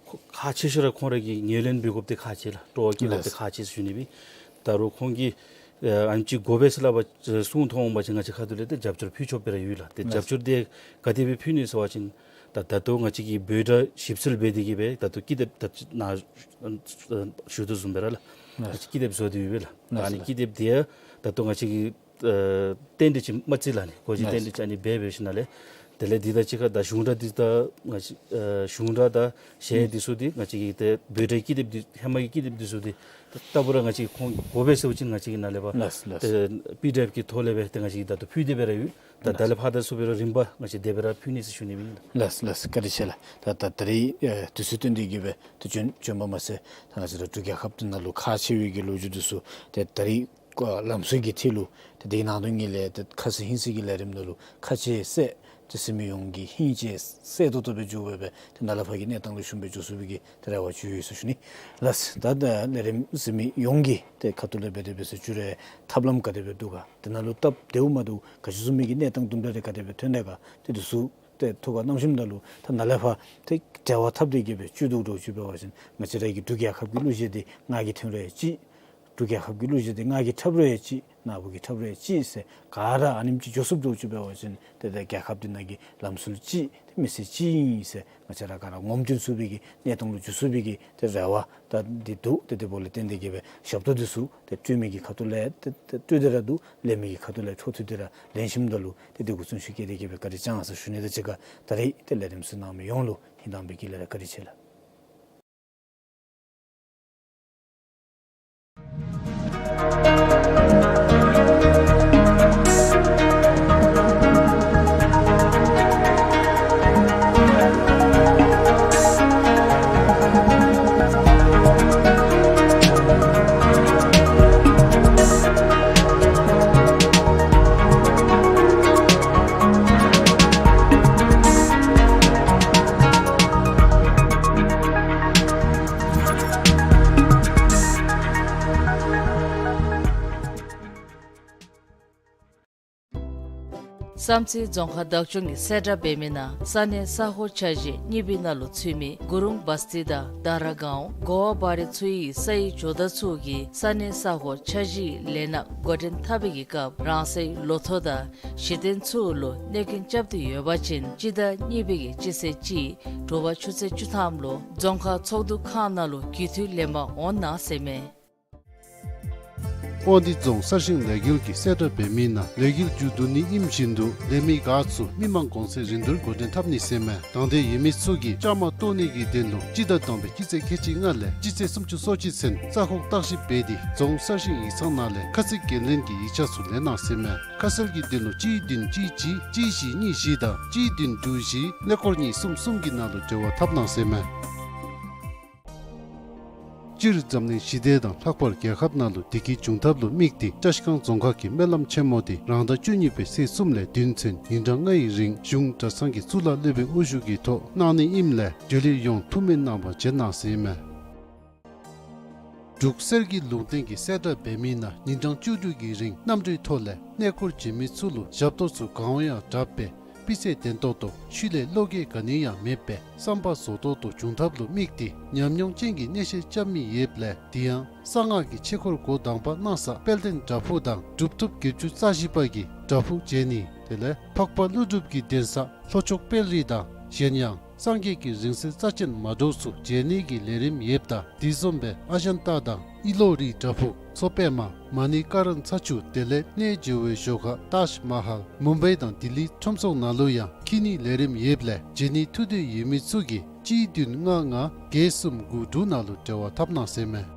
ཁག་ཆེ་ཤོས་ར་ཁོང་ར་གིས་ངོས་ལེན་འབད་དགོཔ་འདི་ཁག་ཆེ་ལགས། སྤྲོ་བ་བསྐྱེད་དགོཔ་འདི་ཁག་ཆེ་ཟེར་ཞུ་ནི་སྦེ། ད་རུང་ཁོང་གིས་ཨ་ཨ་ནེམ་ཅིག་དགོ་པས་ཟེར་སླབ་པ་གསུང་མཐོང་འོང་པ་ཅིན་ང་བཅས་ཁ་ཐུག་ལས་ཏེ་རྒྱབ་སྐྱོར་ཕུལ་ཆོགཔ་སྦེ་ར་ཡོད་ལགས། ཏེ་རྒྱབ་སྐྱོར་འདི་ག་དེ་སྦེ་ཕུལ་ནི་ཟེར་བ་ཅིན་ད་ད་ལྟོ་ང་བཅས་ཀྱིས་འབོད་སྒྲ་ཞིབ་འཚོལ་འབད་དེ་གིས་སྦེ་ད་ལྟོ་ཀི་དེབ་ད་ནཱ་ཞུ་དོ་བཟུམ་སྦེ་ར་ལགས། ང་བཅས་ཀི་དེབ་བཟོ་སྟེ་ཡོད་པས་ལགས། ཨ་ནི་ཀི་དེབ་འདི་ཡང་ད་ལྟོ་ང་བཅས་ཀྱིས་ཨ་རྟེན་འབྲེལ་ཅིག་མ་བརྩི་ལགས་ནི། གོ་བརྗེ་རྟེན་འབྲེལ་ཅིག་ཨ་ནི་འབད་འབད་ཞིནམ་ལས་དེ་ལས་འདི་དང་གཅིག་ཁར་ད་གཞུང་འབྲང་འདི་ད་ང་བཅས་ཨ་གཞུང་འབྲང་དང་གཞས་འདི་ཚུ་འདི་ང་བཅས་ཀྱི་ཏེ་འབོད་སྒྲའི་ཀི་དེབ་འདི་ཧེ་མ་གི་ཀི་དེབ་འདི་ཚུ་འདི་ད་ལྟ་བུ་ར་ང་བཅས་ཁོང་དགོ་པས་ཟེར་བ་ཅིན་ང་བཅས་ཀྱིས་ནཱ་ལས་ཕར་ལགས་ལགས། ཏེ་པི་ཌི་ཨེཕ་གི་ཐོག་ལས་སྦེ་ཏེ་ང་བཅས་ཀྱིས་ད་ལྟོ་ཕུལ་ཏེ་སྦེ་ར་ཡོད། ད་ད་ལས་ཕར་ད་ཚུ་སྦེ་ར་རིམ་པ་ང་བཅས་དེ་སྦེ་ར་ཕུལ་ནི་ཟེར་ཞུ་ནི་སྦེ་ཨིན་ལགས། ལགས་ལགས། བཀའ་དྲིན་ཆེ་ལགས། ད་ད་ད་རིས་ཨེ་དུས་ཚོད་བཏོན་ཏེ་གིས་སྦེ་ཏེ་བྱོན་བྱོནམ་མ་ཚད་ད་ང་བཅས་ར་འབྲུག་རྒྱལ་ཁབ་འདི་ནང་ལུ་ཁག་ཆེ་བའི་གི་ལོ་རྒྱུས་འདི་ཚུ་ཏེ་ད་རིས་ལམ་སྲོལ་གྱི་ཐད་ལུ་ཏེ་དེ་ནང་དོན་ཉིད་ལས་ཏེ་ཁ་གསལ་ཧིང་གསལ་གྱི་ལས་རིམ་ནང་ལུ་ཁ་གསལ་གསལ་ཏེ་གཟིགས་མི་ཡོངས་ཀྱིས་ཧིང་གསལ་གསལ་ཏོག་ཏོ་སྦེ་འགྱོ་སྦེ་སྦེ་ཏེ་ནཱ་ལས་ཕར་གྱི་གནས་སྟངས་ལུ་ཞུམ་སྦེ་འགྱོ་ཚུགས་པའི་གི་ཏེ་རེ་བ་ཅིག་ཡོད་ཟེར་ཞུ་ནི། ལགས། ད་ད་ལས་རིམ་གཟིགས་མི་ཡོངས་ཀྱིས་ཏེ་ཁ་ཐུག་ལས་འབད་དེ་འབད་ས་ཅིག་རུང་ཐབས་ལམ་ག་དེ་སྦེ་འདུག་ག། དེ་ནང་ལུ་སྟབས་བདེཝ་མ་བདེཝ་ག་ཅི་བཟུམ་མའི་གི་གནས་སྟངས་དུམ་གྲ་རེ་ག་དེ་སྦེ་ཐོན་དེས་ག་ཏེ་འདི་ཚུ་ཏེ་ཐུགས་ཁར་བསྣམས་ཞིནམ་ད་ལུ་ད་ནཱ་ལས་ཕར་ཏེ་འབྲེལ་བ་འཐབ་སྟེ་གིས་སྦེ་བཅུད་བསྡུ་འདྲཝ་ཅིག་འབད་བ་ཅིན་ང་བཅས་ར་གི་འབྲུག་རྒྱལ་ཁབ་ཀྱི་གླུ་གཞས་འདི་ང་གིས་ཐོན་རུང་ཡང་ཅིག། འབྲུག་རྒྱལ་ཁབ་ཀྱི་གླུ་གཞས་འདི་ང་གིས་འཁྲབ་རུང་ཡང་ཅིག། ནཱ་བུ་གིས་འཁྲབ་རུང་ཡང་ཅིག་ཟེར་ག་ར་ཨ་ནེམ་ཅིག་འགྱོ་ཚུགསཔ་འདྲཝ་ཅིག་འབད་བ་ཅིན་ཏེ་ད་རྒྱལ་ཁབ་འདི་ནང་གི་ལམ་སྲོལ་ཅིག་ཏེ་མི་ཚེ་ཅིག་ཨིན་ཟེར་ང་བཅས་ར་ག་ར་ངོམ་སྟོན་ཚུགས་པའི་གི་གནས་སྟངས་ལུ་འགྱོ་ཚུགས་པའི་གི་ཏེ་རེ་བ་ད་འདི་འདུག། ཏེ་དེ་འབདཝ་ལས་བརྟེན་ཏེ་གིས་སྦེ་ཞབས་ཏོག་འདི་ཚུ་ཏེ་སྤྲོད་མི་གི་ཁ་ཐུག་ལས་ཏེ་ཏེ་སྤྲོད་དེ་ར་འདུག། ལེན་མི་གི་ཁ་ཐུག་ལས་འཕྲོ་མཐུད་དེ་ར་ལེན་ཞིནམ་ད་ལུ་ཏེ་འདི་གུ་བརྩོན་ཤུགས་བསྐྱེད་དེ་གིས་སྦེ་བཀའ་དྲིན་བསྐྱང་ཟེར་ཞུ་ནི་དང་གཅིག་ཁར་ད་རིས་ཏེ་ལས་རིམ་གཟིགས་གནང་མི་ཡོངས་ལུ་ཧིང་དྭངས་པའི་དཀྱིལ་ལས་ར་བཀའ་དྲིན་ཆེ་ལགས། བསམ་རྩེ་རྫོང་ཁག་བདག་སྐྱོང་གིས་གསལ་བསྒྲགས་འབད་མི་ནང་ས་གནས་ས་ཧོར་འཆར་གཞི་གཉིས་པའི་ནང་ལུ་ཚུད་མི་གུ་རུང་བ་སྟི་དང་དྷ་ར་གཱོན་གོ་ཝ་བ་རི་ཚུ་ཡི་སའི་ཇོ་བདག་ཚུ་གིས་ས་གནས་ས་ཧོར་འཆར་གཞིའི་ལས་སྣ་འགོ་འདྲེན་འཐབ་པའི་སྐབས་རང་སོའི་ལོ་ཐོ་དང་གཞི་རྟེན་ཚུ་ལུ་གནོད་སྐྱོན་རྐྱབ་སྟེ་ཡོད་པ་ཅིན་སྤྱི་ཟླ་གཉིས་པའི་གི་སྤྱི་ཚེས་གཅིག་དྲོ་པ་ཆུ་ཚོད་བཅུ་ཐམ་ལུ་རྫོང་ཁག་ཚོགས་འདུ་ཁང་ནང་ལུ་གུས་མཐུད་ལེན་པར་འོང་གནང་ཟེར་མས། དབང་འདུས་རྫོང་གསར་བཞེངས་ལས་འགུལ་གྱིས་གསལ་བསྒྲགས་འབད་མི་ནང་ལས་འགུལ་མཇུག་བསྡུ་ནི་ཨིནམ་བཞིན་དུ་ལས་མི་འགའ་ཚུ་མི་མང་གོང་ཚད་རིན་བསྡུར་འགོ་འདྲེན་འཐབ་ནི་ཟེར་མས། དང་འདོད་ཡོད་མི་ཚུ་གིས་བཅའ་མར་གཏོགས་ནི་གི་དོན་ལུ་སྤྱི་ཟླ་དང་པའི་སྤྱི་ཚེས་ཁལ་གཅིག་ལྔ་ལས་སྤྱི་ཚེས་སུམ་ཅུ་སོ་གཅིག་ཚུན་རྩ་ཁོག་བརྟག་ཞིབ་འབད་དེ་རྫོང་གསར་བཞེངས་ཡིག་ཚང་ནང་ལས་ཁ་གསལ་འགན་ལེན་གྱི་ཡིག་ཆ་ཚུ་ལེན་གནང་ཟེར་མས། ཁ་གསལ་གྱི་དོན་ལུ་གཅིག་བདུན་གཅིག་གཅིག་གཅིག་བཞི་གཉིས་བཞི་དང་གཅིག་བདུན་དྲུག་བཞི་ཀླད་ཀོར་གཉིས་གསུམ་གསུམ་གྱི་ནང་ལུ་འབྲེལ་བ་འཐབ་གནང་ཟེར་མས། སྤྱིར་འཛམ་གླིང་ཞི་བདེ་དང་ལྷག་པར་རྒྱལ་ཁབ་ནང་ལུ་བདེ་སྐྱིད་འབྱུང་ཐབས་ལུ་དམིགས་ཏེ་བཀྲིས་སྒང་རྫོང་ཁག་གི་སྨོན་ལམ་ཆེན་མོ་འདི་རང་ཟླ་བཅུ་གཉིས་པའི་ཚེས་གསུམ་ལས་བདུན་ཚུན་ཉིན་གྲངས་ལྔའི་རིང་གཞུང་གྲྭ་ཚང་གི་གཙུག་ལག་སློབ་དཔོན་དབུ་བཞུགས་ཀྱི་ཐོག་གནང་ནི་ཨིནམ་ལས་འབྱོན་ལིར་ཡོང་ཐུགས་སྨོན་གནང་བར་བྱོན་གནང་ཟེར་མས། འབྲུག་གསེར་གྱི་ལུང་བསྟན་གྱི་གསལ་བསྒྲགས་འབད་མི་ནང་ཉིན་གྲངས་བཅུ་དྲུག་གི་རིང་གནམ་གྲུའི་ཐོག་ལས་གནས་སྐོར་བྱེད་མི་ཚུ་ལུ་ཞབས་ཏོག་ཚུ་གང་འོང་ཡང་དྲག་པས། སྤུས་ཚད་ལྡན་ཏོག་ཏོ་ཤུལ་ལས་བློ་འགྱོད་ག་ནི་ཡང་མེད་པས། བསམ་པ་རྫོགས་ཏོག་ཏོ་འབྱུང་ཐབས་ལུ་དམིགས་ཏེ་ཉམས་མྱོང་ཅན་གྱི་གནས་བཤད་རྐྱབ་མི་ཡོདཔ་ལས། དེ་ཡང་གསང་སྔགས་ཀྱི་ཆོས་འཁོར་འགོ་དང་པ་གནང་ས་དཔལ་ལྡན་བྲག་ཕུག་དང་གྲུབ་ཐོབ་བརྒྱད་ཅུ་རྩ་བཞི་པ་གིས་བྲག་ཕུག་མཇལ་ནི། དེ་ལས་འཕགས་པ་ཀླུ་སྒྲུབ་ཀྱི་གདན་ས་ལྷོ་ཕྱོགས་དཔལ་རི་དང་གཞན་ཡང་སངས་རྒྱས་ཀྱི་རིང་བསྲེལ་རྩ་ཅན་མ་འདྲཝ་ཚུ་མཇལ་ནི་གི་ལས་རིམ་ཡོདཔ་ད། དེ་བཟུམ་སྦེ་ཨ་ཇན་ཏ་དང་ཨི་ལོ་རི་བྲག་ཕུག་མཚོ་པདྨ་མ་ཎི་ཀ་རན་ཚ་ཆུ་དེ་ལས་གནས་མཇལ་བའི་ཞོར་ཁར་ཏཱཇ་མ་ཧཱལ་མུམ་བའི་དང་ལྡི་ལི་ཁྲོམ་ཚོགས་ནང་ལུ་ཡང་འཁྱིད་ནི་ལས་རིམ་ཡོདཔ་ལས་མཇལ་ནི་ཐུགས་འདོད་ཡོད་མི་ཚུ་གིས་གཅིག་བདུན་ལྔ་ལྔ་བརྒྱད་གསུམ་དགུ་དྲུག་ནང་ལུ་འབྲེལ་བ་འཐབ་གནང་ཟེར་མས།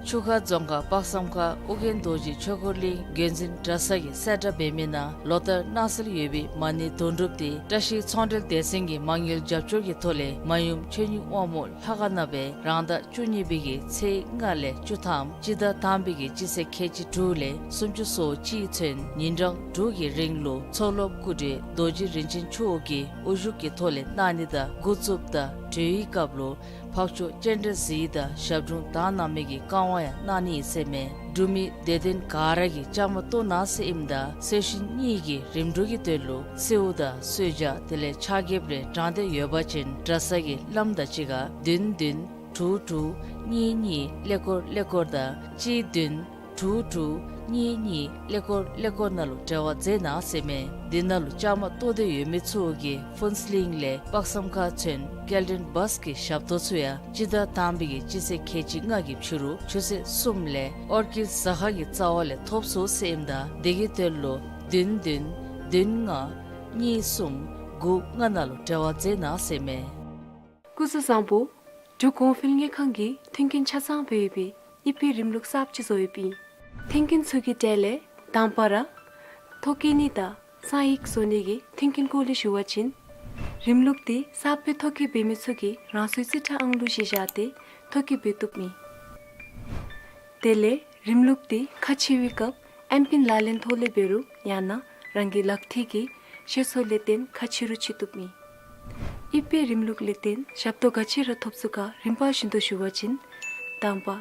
ཆུ་ཁ་རྫོང་ཁག་དཔག་བསམ་ཁ་ཨོ་རྒྱན་རྡོ་རྗེ་ཆོས་འཁོར་གླིང་བརྒྱུད་འཛིན་གྲྭ་ཚང་གི་གསལ་བསྒྲགས་འབད་མི་ནང་ལོ་ལྟར་གནང་སྲོལ་ཡོད་པའི་མ་ཎི་དོན་གྲུབ་སྟེ་བཀྲ་ཤིས་ཚོང་འབྲེལ་སྡེ་ཚན་གྱི་མ་དངུལ་རྒྱབ་སྐྱོར་གྱི་ཐོག་ལས་མ་ཡུམ་ཆོས་ཉིད་དབང་མོ་ལྷ་ཁང་ནང་སྦེ་རང་ཟླ་བཅུ་གཉིས་པའི་གི་ཚེས་ལྔ་ལས་བཅུ་ཐམ་སྤྱི་ཟླ་དང་པའི་གི་སྤྱི་ཚེས་ཁལ་གཅིག་དྲུག་ལས་སུམ་ཅུ་སོ་གཅིག་ཚུན་ཉིན་གྲངས་དྲུག་གི་རིང་ལུ་མཚོ་ལྷོ་སྐུ་བགྲེས་རྡོ་རྗེ་རིན་ཆེན་མཆོག་གི་དབུ་བཞུགས་ཀྱི་ཐོག་ལས་གནང་ནི་དང་འགོ་བཙུགསཔ་ད་གྲོལ་བའི་སྐབས་ལུ་འཕགས་མཆོག་སྤྱན་རས་གཟིགས་དང་ཞབས་དྲུང་དག་སྣང་མའི་གི་བཀའ་དབང་ཡང་གནང་ནི་ཨིན་ཟེར་མས། འབྲུག་མི་དད་ལྡན་ག་ར་གིས་བཅའ་མར་གཏོགས་གནང་ཟེར་ཨིནམ་ད་གསོལ་གཞིས་གཉིས་ཀྱི་རིམ་གྲོ་གི་དོན་ལུ་གསོལཝ་དང་གསོལ་ཇ་དེ་ལས་ཕྱག་འགྱེད་རེ་དྲང་སྟེ་ཡོད་པ་ཅིན་གྲྭ་ཚང་གི་བླམ་དང་གཅིག་ཁར་བདུན་བདུན་དྲུག་དྲུག་གཉིས་གཉིས་ཀླད་ཀོར་ཀླད་ཀོར་དང་གཅིག་བདུན་དྲུག་དྲུག་གཉིས་གཉིས་ཀླད་ཀོར་ཀླད་ཀོར་ནང་ལུ་འབྲེལ་བ་མཛད་གནང་ཟེར་མས། འདི་ནང་ལུ་བཅའ་མར་གཏོགས་འདོད་ཡོད་མི་ཚུ་གིས་ཕུན་ཚོགས་གླིང་ལས་དཔག་བསམ་ཁ་ཚུན་སྐྱེལ་འདྲེན་བཱས་ཀྱི་ཞབས་ཏོག་ཚུ་ཡང་སྤྱི་ཟླ་དང་པའི་གི་སྤྱི་ཚེས་ཁལ་གཅིག་ལྔ་གི་ཕྱི་རུ་ཆུ་ཚོད་གསུམ་ལས་ཨོར་ཀིཌ་ཟ་ཁང་གི་རྩ་བ་ལས་ཐོབ་ཚུགས་ཟེར་ཨིནམ་ད་དེ་གི་དོན་ལུ་བདུན་བདུན་བདུན་ལྔ་གཉིས་གསུམ་དགུ་ལྔ་ནང་ལུ་འབྲེལ་བ་མཛད་གནང་ཟེར་མས། སྐུ་གཟུགས་བཟང་པོ། འབྲུག་གོང་འཕེལ་དངུལ་ཁང་གིས་མཐུན་རྐྱེན་ཆ་ཚང་སྦེ་ཡོད་པའི་ཨི་ཕའི་རིམ་ལུགས་གསརཔ་ཅིག་བཟོ་ཡོདཔ་ཨིན། མཐུན་རྐྱེན་ཚུ་གི་གྲས་ལས་དང་པ་ར་ཐོ་བཀོད་ནི་དང་གསང་ཡིག་བཟོ་ནི་གི་མཐུན་རྐྱེན་སྐོར་ལས་ཞུ་བ་ཅིན་རིམ་ལུགས་འདི་གསརཔ་སྦེ་ཐོ་བཀོད་འབད་མི་ཚུ་གིས་རང་སོའི་རྩིས་ཁྲ་ཨང་གླུ་གཞི་བཞག་སྟེ་ཐོ་བཀོད་འབད་བཏུབ་ཨིན། དེ་ལས་རིམ་ལུགས་འདི་ཁ་ཕྱེ་བའི་སྐབས་ཨེམ་པིན་ལག་ལེན་ཐོག་ལས་འབད་རུང་ཡང་ན་རང་གི་ལག་མཐིལ་གྱི་ཤེས་ཚད་ལས་བརྟེན་ཁ་ཕྱེ་རུང་ཕྱེ་བཏུབ་ཨིན། ཨི་ཕའི་རིམ་ལུགས་ལས་བརྟེན་ཞབས་ཏོག་ག་ཅི་ར་ཐོབ་ཚུགས་ག་རིམ་པ་བཞིན་དུ་ཞུ་བ་ཅིན། དང་པ།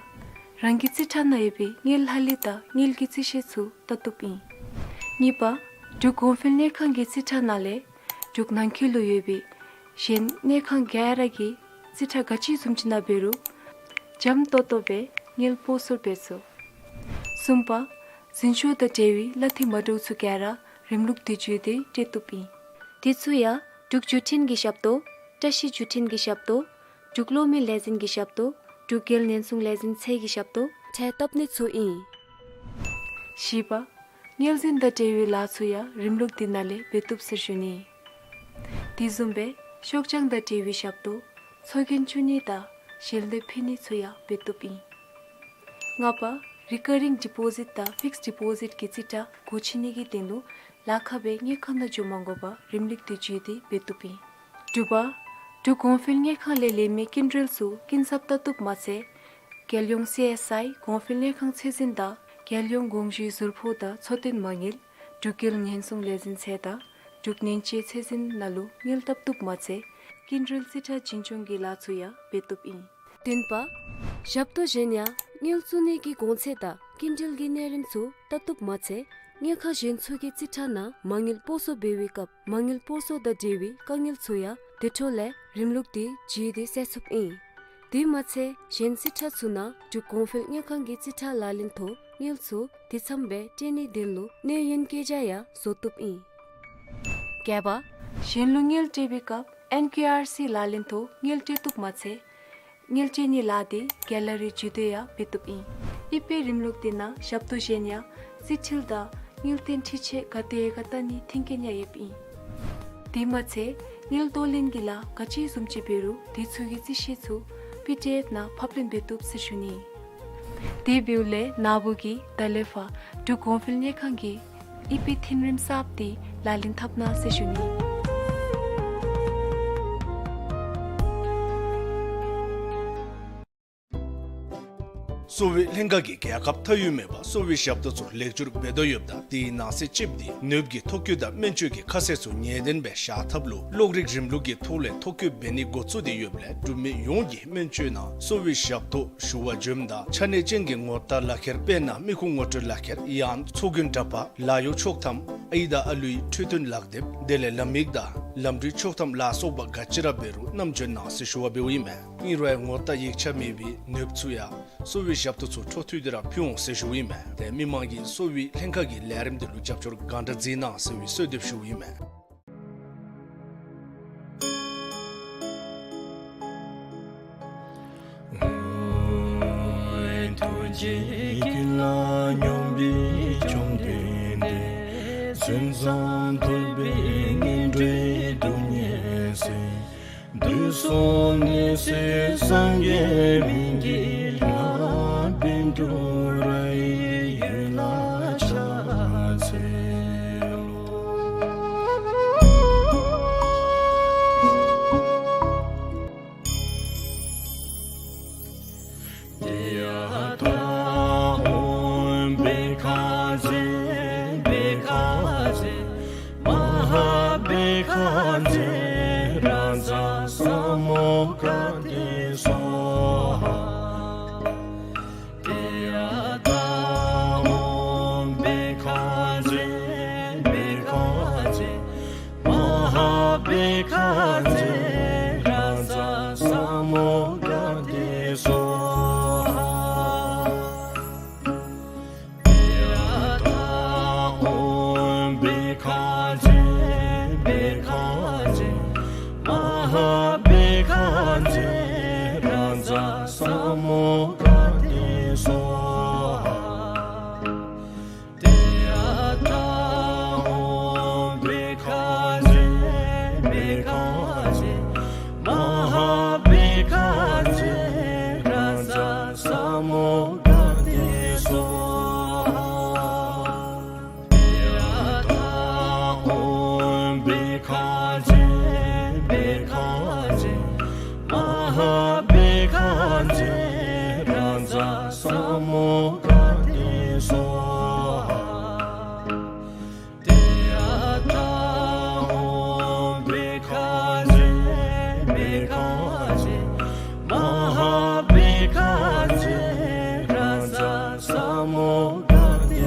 རང་གི་རྩིས་ཁྲ་ནང་ཡོད་པའི་དངུལ་ལྷག་ལུས་དང་དངུལ་གྱི་རྩིས་ཤེས་ཚུ་བལྟ་བཏུབ་ཨིན། གཉིས་པ། འབྲུག་གོང་འཕེལ་དངུལ་ཁང་གི་རྩིས་ཁྲ་ནང་ལས་འབྲུག་ནང་འཁོད་ལུ་ཡོད་པའི་གཞན་དངུལ་ཁང་ག་ར་གི་རྩིས་ཁྲ་ག་ཅི་བཟུམ་ཅིག་ནང་འབད་རུང་འཇམ་ཏོང་ཏོ་སྦེ་དངུལ་སྤོ་སོར་འབད་ཚུགས། གསུམ་པ། འཛིན་སྐྱོང་དང་འབྲེལ་བའི་གླ་འཐུས་མ་འདྲཝ་ཚུ་ག་ར་རིམ་ལུགས་འདི་བརྒྱུད་དེ་སྤྲོད་བཏུབ་ཨིན། དེ་ཚུ་ཡང་འབྲུག་བརྒྱུད་འཕྲིན་གྱི་ཞབས་ཏོག། བཀྲ་ཤིས་བརྒྱུད་འཕྲིན་གྱི་ཞབས་ཏོག། འབྲུག་གློག་མེ་ལས་འཛིན་གྱི་ཞབས་ཏོག། འབྲུག་རྒྱལ་ཉེན་སྲུང་ལས་འཛིན་ཚད་ཀྱི་ཞབས་ཏོག་འཕྲལ་བཏབ་ནི་ཚུ་ཨིན། བཞི་པ། དངུལ་འཛིན་དང་འབྲེལ་བའི་ལཱ་ཚུ་ཡང་རིམ་ལུགས་འདི་ནང་ལས་འབད་བཏུབ་ཟེར་ཞུ་ནི། དེ་བཟུམ་སྦེ་ཤོག་བྱང་དང་འབྲེལ་བའི་ཞབས་ཏོག། འཚོ་རྐྱེན་བཙུགས་ནི་དང་ཞལ་འདེབས་ཕུལ་ནི་ཚུ་ཡང་འབད་བཏུབ་ཨིན། ལྔ་པ། རི་ཀ་རིང་ཌི་པོ་ཟིཊ་དང་ཕིགསཌ་ཌི་པོ་ཟིཊ་གི་རྩིས་ཁྲ་སྒོ་ཕྱེ་ནི་གི་དོན་ལུ་ལཱ་ཁག་སྦེ་དངུལ་ཁང་ནང་འགྱོ་མ་དགོ་པར་རིམ་ལུགས་འདི་བརྒྱུད་དེ་འབད་བཏུབ་ཨིན། དྲུག་པ། འབྲུག་གོང་འཕེལ་དངུལ་ཁང་ལས་ལེན་མི་སྐྱིན་འགྲུལ་ཚུ་སྐྱིན་ཚབ་བལྟ་བཏུབ་མ་ཚད་རྒྱལ་ཡོངས་སི་ཨེསི་ཨའི་གོང་འཕེལ་དངུལ་ཁང་ཚད་འཛིན་དང་རྒྱལ་ཡོངས་དགོངས་ཞུའི་ཟུར་ཕོགས་དང་འཚོ་རྟེན་མ་དངུལ་འབྲུག་རྒྱལ་ཉེན་སྲུང་ལས་འཛིན་ཚད་དང་འབྲུག་ནན་དཔྱད་ཚད་འཛིན་ནང་ལུ་དངུལ་བཏབ་བཏུབ་མ་ཚད་སྐྱིན་འགྲུལ་རྩིས་ཁྲ་བྱིན་སྐྱོང་གི་ལཱ་ཚུ་ཡང་འབད་བཏུབ་ཨིན། བདུན་པ། ཞབས་ཏོག་གཞན་ཡང་དངུལ་བཙུགས་ནི་གི་གོང་ཚད་དང་སྐྱིན་འགྲུལ་གྱི་གནས་རིམ་ཚུ་བལྟ་བཏུབ་མ་ཚད་དངུལ་ཁང་གཞན་ཚུ་གི་རྩིས་ཁྲ་ནང་མ་དངུལ་སྤོ་སོར་འབད་བའི་སྐབས་མ་དངུལ་སྤོ་སོར་དང་འབྲེལ་བའི་དཀའ་ངལ་ཚུ་ཡང་དེ་འཕྲོ་ལས་རིམ་ལུགས་འདི་བརྒྱུད་དེ་སེལ་ཚུགསཔ་ཨིན། དེ་མ་ཚད་གཞན་རྩིས་ཁྲ་ཚུ་ནང་འབྲུག་གོང་འཕེལ་དངུལ་ཁང་གི་རྩིས་ཁྲ་ལག་ལེན་ཐོག་དངུལ་ཚུ་དེ་ཚམ་སྦེ་སྤྲོད་ནིའི་དོན་ལུ་གནས་ཡུན་བཀོད་རྒྱ་ཡང་བཟོ་བཏུབ་ཨིན། བརྒྱད་པ། གཞན་ལུ་དངུལ་སྤྲོད་པའི་སྐབས་ཨེན་ཀེ་ཨར་སི་ལག་ལེན་ཐོག་དངུལ་སྤྲོད་བཏུབ་མ་ཚད་དངུལ་སྤྲོད་ནིའི་ལཱ་འདི་ག་ལ་རི་བརྒྱུད་དེ་ཡང་འབད་བཏུབ་ཨིན། ཨི་ཕའི་རིམ་ལུགས་འདི་ནང་ཞབས་ཏོག་གཞན་ཡང་རྩིས་འཁྲུལ་དང་དངུལ་བཏོན་འཕྲི་ཆད་ག་དེ་ག་བལྟ་ནིའི་མཐུན་རྐྱེན་ཡང་ཡོདཔ་ཨིན། དེ་མ་ཚད་དངུལ་གཏོར་ལེན་གྱི་ལཱ་ག་ཅི་བཟུམ་ཅིག་འབད་རུང་དེ་ཚུ་གི་རྩིས་ཤེས་ཚུ་པི་ཌི་ཨེཕ་ནང་ཕབ་ལེན་འབད་བཏུབ་ཟེར་ཞུ་ནི། དེ་འབདཝ་ལས་ན་བུ་གིས་ད་ལས་ཕར་འབྲུག་གོང་འཕེལ་དངུལ་ཁང་གི་ཨི་ཕའི་མཐུན་རིམ་གསརཔ་འདི་ལག་ལེན་འཐབ་གནང་ཟེར་ཞུ་ནི། གསོ་བའི་ལྷན་ཁག་གིས་རྒྱལ་ཁབ་མཐའ་དབུས་མེད་པར་གསོ་བའི་ཞབས་ཏོག་ཚུ་ལེགས་བཅོས་འབད་དོ་ཡོདཔ་ད་དེའི་ནང་གསེས་ཅིག་འདི་ནདཔ་གི་ཐོ་བཀོད་དང་སྨན་བཅོས་ཀྱི་ཁ་གསལ་ཚུ་ངེས་བདེན་སྦེ་བཞག་ཐབས་ལུ་གློག་རིག་རིམ་ལུགས་ཀྱི་ཐོག་ལས་ཐོ་བཀོད་འབད་ནི་འགོ་བཙུགས་ཏེ་ཡོདཔ་ལས་འབྲུག་མི་ཡོངས་ཀྱིས་སྨན་བཅོས་ནང་གསོ་བའི་ཞབས་ཏོག་ཞུ་བར་འབྱོནམ་ད་ཆ་གནས་ཅན་གྱི་ངོ་རྟགས་ལག་ཁྱེར་དཔེར་ན་མི་ཁུངས་ངོ་སྤྲོད་ལག་ཁྱེར་ཡང་ཚོགས་རྒྱན་འདྲ་པར་ལཱ་གཡོག་ཆོག་ཐམ་ཨའི་དང་ཨ་ལུའི་འཕྲོད་བསྟེན་ལག་དེབ་དེ་ལས་ལམ་ཡིག་དང་ལམ་འགྲུལ་ཆོག་ཐམ་ལ་སོགས་པ་ག་ཅི་ར་འབད་རུང་ནམ་འབྱོན་གནང་ཟེར་ཞུ་བ་འབདཝ་ཨིན་མས། ཨིན་རུང་ཡང་ངོ་རྟགས་ཡིག་ཆ་མེད་པའི་ནདཔ་ཚུ་ཡང་གསོ་བའི་ཞབས་ཏོག་ཚུ་འཕྲོ་མཐུད་དེ་ར་ཕུལ་འོང་ཟེར་ཞུཝ་ཨིན་མས། ཏེ་མི་མང་གིས་གསོ་བའི་ལྷན་ཁག་གི་ལས་རིམ་དེ་ལུ་རྒྱབ་སྐྱོར་གང་དྲག་མཛད་གནང་ཟེར་བའི་གསོལ་འདེབས་ཞུཝ་ཨིན་མས། ཐུགས་རྗེ་ཀུན་ལ་སྙོམས་པའི་བཅོམ་ལྡན་འདས། མཚན་ཙམ་ཐོས་པས་ངན་འགྲོའི་སྡུག་བསྔལ་སེལ། དུས་གསུམ་ནད་སེལ་སངས་རྒྱས་སྨན་གྱི་ལྷ། བཻ་ཌཱུརྱ་ཡི་འོད་ལ་ཕྱག་འཚལ་ལོ། ཡ་ཐཱ། ཨོཾ་བྷཻ་ཥ་ཛྱེ་བྷཻ་ཥ་ཛྱེ་མ་ཧཱ་བྷཻ་ཥ་ཛྱེ་རཱ་ཛ་ས་མུདྒ་ཏེ་སྭཱ་ཧཱ། ཡ་ཐཱ། ཨོཾ་བྷཻ་ཥ་ཛྱེ་བྷཻ་ཥ་ཛྱེ་མ་ཧཱ་བྷཻ་ཥ་ཛྱེ་རཱ་ཛ་ས་མུདྒ་ཏེ་སྭཱ་ཧཱ། ཡ་ཐཱ། ཨོཾ་བྷཻ་ཥ་ཛྱེ་བྷཻ་ཥ་ཛྱེ་མ་ཧཱ་བྷཻ་ཥ་ཛྱེ་རཱ་ཛ་ས་མུདྒ་ཏེ་སྭཱ་ཧཱ། ཡ་ཐཱ། ཨོཾ་བྷཻ་ཥ་ཛྱེ་བྷཻ་ཥ་ཛྱེ་མ་ཧཱ་བྷཻ་ཥ་ཛྱེ་རཱ་ཛ་ས་མུདྒ་ཏེ་སྭཱ་ཧཱ། ཡ་ཐཱ། ཨོཾ་བྷཻ་ཥ་ཛྱེ་བྷཻ་ཥ་ཛྱེ་མ་ཧཱ་བྷཻ་ཥ་ཛྱེ་རཱ་ཛ་ས་མུདྒ་ཏེ་སྭཱ་ཧཱ། ཡ་ཐཱ། ཨོཾ་བྷཻ་ཥ་ཛྱེ་བྷཻ་ཥ་ཛྱེ་མ་ཧཱ་བྷཻ་ཥ་ཛྱེ་རཱ་ཛ་ས་མུདྒ་ཏེ་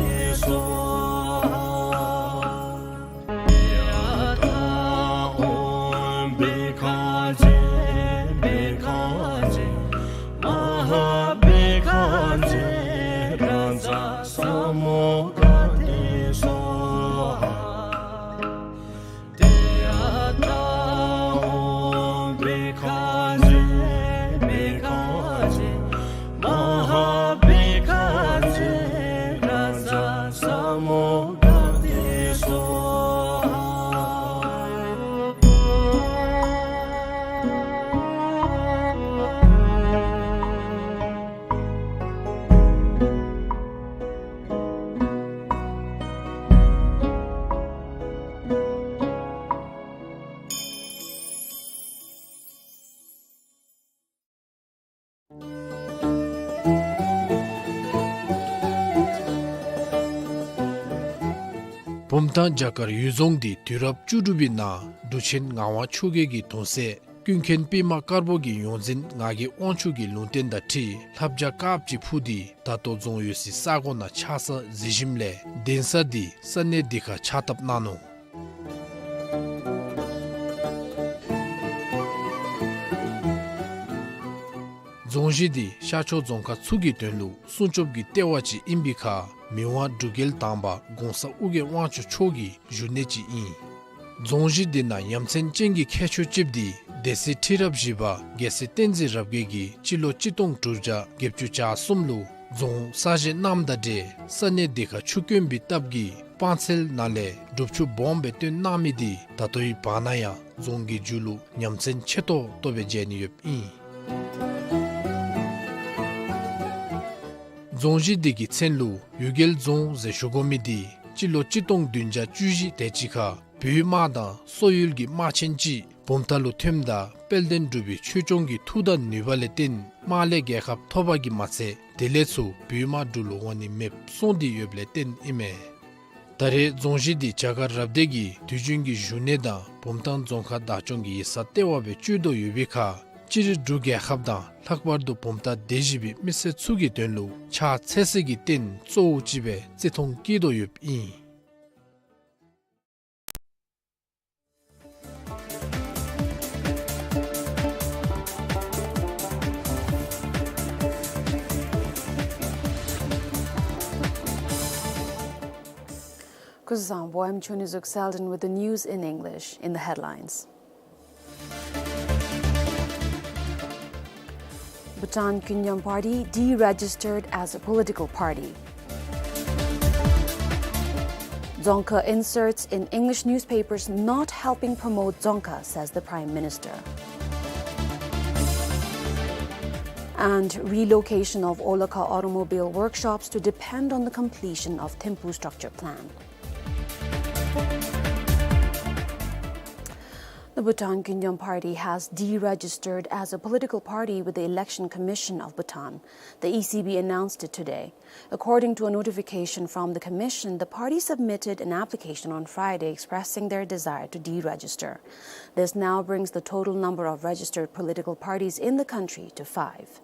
སྭཱ་ཧཱ། ཡ་ཐཱ། ཨོཾ་བྷཻ་ཥ་ཛྱེ་བྷཻ་ཥ་ཛྱེ་མ་ཧཱ་བྷཻ་ཥ་ཛྱེ་རཱ་ཛ་ས་མུདྒ་ཏེ་སྭཱ་ཧཱ། ཡ་ཐཱ། ཨོཾ་བྷཻ་ཥ་ཛྱེ་བྷཻ་ཥ་ཛྱེ་མ་ཧཱ་བྷཻ་ཥ་ཛྱེ་རཱ་ཛ་ས་མུདྒ་ཏེ་སྭཱ་ཧཱ། བུམ་ཐང་བྱ་དཀར་གཡུལ་རྫོང་འདི་དུས་རབས་བཅུ་དྲུག་པའི་ནང་འབྲུག་ཆེན་ངག་དབང་ཆོས་རྒྱལ་གྱི་གདུང་སྲས་ཀུན་མཁྱེན་པདྨ་དཀར་པོ་གི་ཡོངས་འཛིན་ངག་གི་དབང་ཕྱུག་གི་ལུང་བསྟན་དང་འཁྲིལ་ལྷ་བྱ་དཀརཔོ་ཅིག་འཕུར་ཏེ་ད་ལྟོ་རྫོང་ཡོད་སའི་ས་གོ་ནང་ཆགས་ས་གཟིགས་ཞིནམ་ལས་གདན་ས་འདི་ས་གནས་འདི་ཁར་ཕྱག་བཏབ་གནང་ནུག། རྫོང་གཞི་འདི་ཤར་ཕྱོགས་རྫོང་ཁག་ཚུ་གི་དོན་ལུ་སྲུང་སྐྱོབ་ཀྱི་ལྟེ་བ་ཅིག་ཨིན་པའི་ཁར་མི་དབང་འབྲུག་རྒྱལ་དང་པ་གོང་ས་ཨོ་རྒྱན་དབང་ཕྱུག་མཆོག་གི་བཞུགས་གནས་ཅིག་ཨིན། རྫོང་གཞི་འདི་ནང་ཡ་མཚན་ཅན་གྱི་ཁྱད་ཆོས་ཅིག་འདི་སྡེ་སྲིད་ཁྲི་རབས་བཞི་པ་རྒྱལ་སྲས་བསྟན་འཛིན་རབ་རྒྱས་ཀྱིས་སྤྱི་ལོ་གཅིག་སྟོང་དྲུག་བརྒྱ་བརྒྱད་ཅུ་གྱ་གསུམ་ལུ་རྫོང་གསར་བཞེངས་གནངམ་དང་འབྲེལ་ས་གནས་འདི་ཁར་ཆུ་དཀོན་པའི་སྟབས་ཀྱིས་སྤང་ཚལ་ནང་ལས་སྒྲུབ་ཆུ་སྦོམ་སྦེ་བཏོན་གནང་མི་འདི་ད་ལྟོའི་བར་ན་ཡང་རྫོང་གི་མཇུག་ལུ་ཡ་མཚན་ཆེ་ཏོག་ཏོ་སྦེ་མཇལ་ནི་ཡོདཔ་ཨིན། རྫོང་གཞི་འདི་གི་མཚན་ལུ་གཡུལ་རྒྱལ་རྫོང་ཟེར་ཞུ་དགོ་མི་འདི་སྤྱི་ལོ་གཅིག་སྟོང་བདུན་བརྒྱ་བཅུ་བཞི་དེ་ཅིག་ཁར་བོད་དམག་དང་སོག་ཡུལ་གྱི་དམག་ཆེན་ཅིག་ བུམ་ཐང་ལུ་ཐོནམ་ད་དཔལ་ལྡན་འབྲུག་པའི་ཆོས་སྐྱོང་གི་མཐུ་དང་ནུས་པ་ལས་བརྟེན་དམག་ལས་རྒྱལ་ཁ་ཐོབ་པ་གིས་མ་ཚད་དེ་ལས་ཚུར་བོད་དམག་འབྲུག་ལུ་འོང་ནི་མེདཔ་སོང་སྟེ་ཡོདཔ་ལས་བརྟེན་ཨིན་མས། ད་རེས་རྫོང་གཞི་འདི་བྱ་དཀའ་རབ་སྡེ་གི་དུས་རྒྱུན་གྱི་བཞུགས་གནས་དང་བུམ་ཐང་རྫོང་ཁག་བདག་སྐྱོང་གི་ཡིག་ཚང་ལྟེ་བ་སྦེ་སྤྱོད་དོ་ཡོད་པའི་ཁར་སྤྱིར་འབྲུག་རྒྱལ་ཁབ་དང་ལྷག་པར་དུ་བུམ་ཐང་སྡེ་བཞི་པའི་མི་སེར་ཚུ་གི་དོན་ལུ་ཕྱག་འཚལ་སྲིད་ཀྱི་རྟེན་གཙོ་བོ་ཅིག་སྦེ་བརྩི་མཐོང་བསྐྱེད་དོ་ཡོདཔ་ཨིན། Kuzuzangpo, I'm Chonizuk Selden with the news in English. In the headlines, Bhutan Kyungyam Party deregistered as a political party. Dzongkha inserts in English newspapers not helping promote Dzongkha, says the Prime Minister. And relocation of Olakha automobile workshops to depend on the completion of Thimphu structure plan. The Bhutan Kyungyam Party has deregistered as a political party with the Election Commission of Bhutan. The E C B announced it today. According to a notification from the commission, the party submitted an application on Friday expressing their desire to deregister. This now brings the total number of registered political parties in the country to five.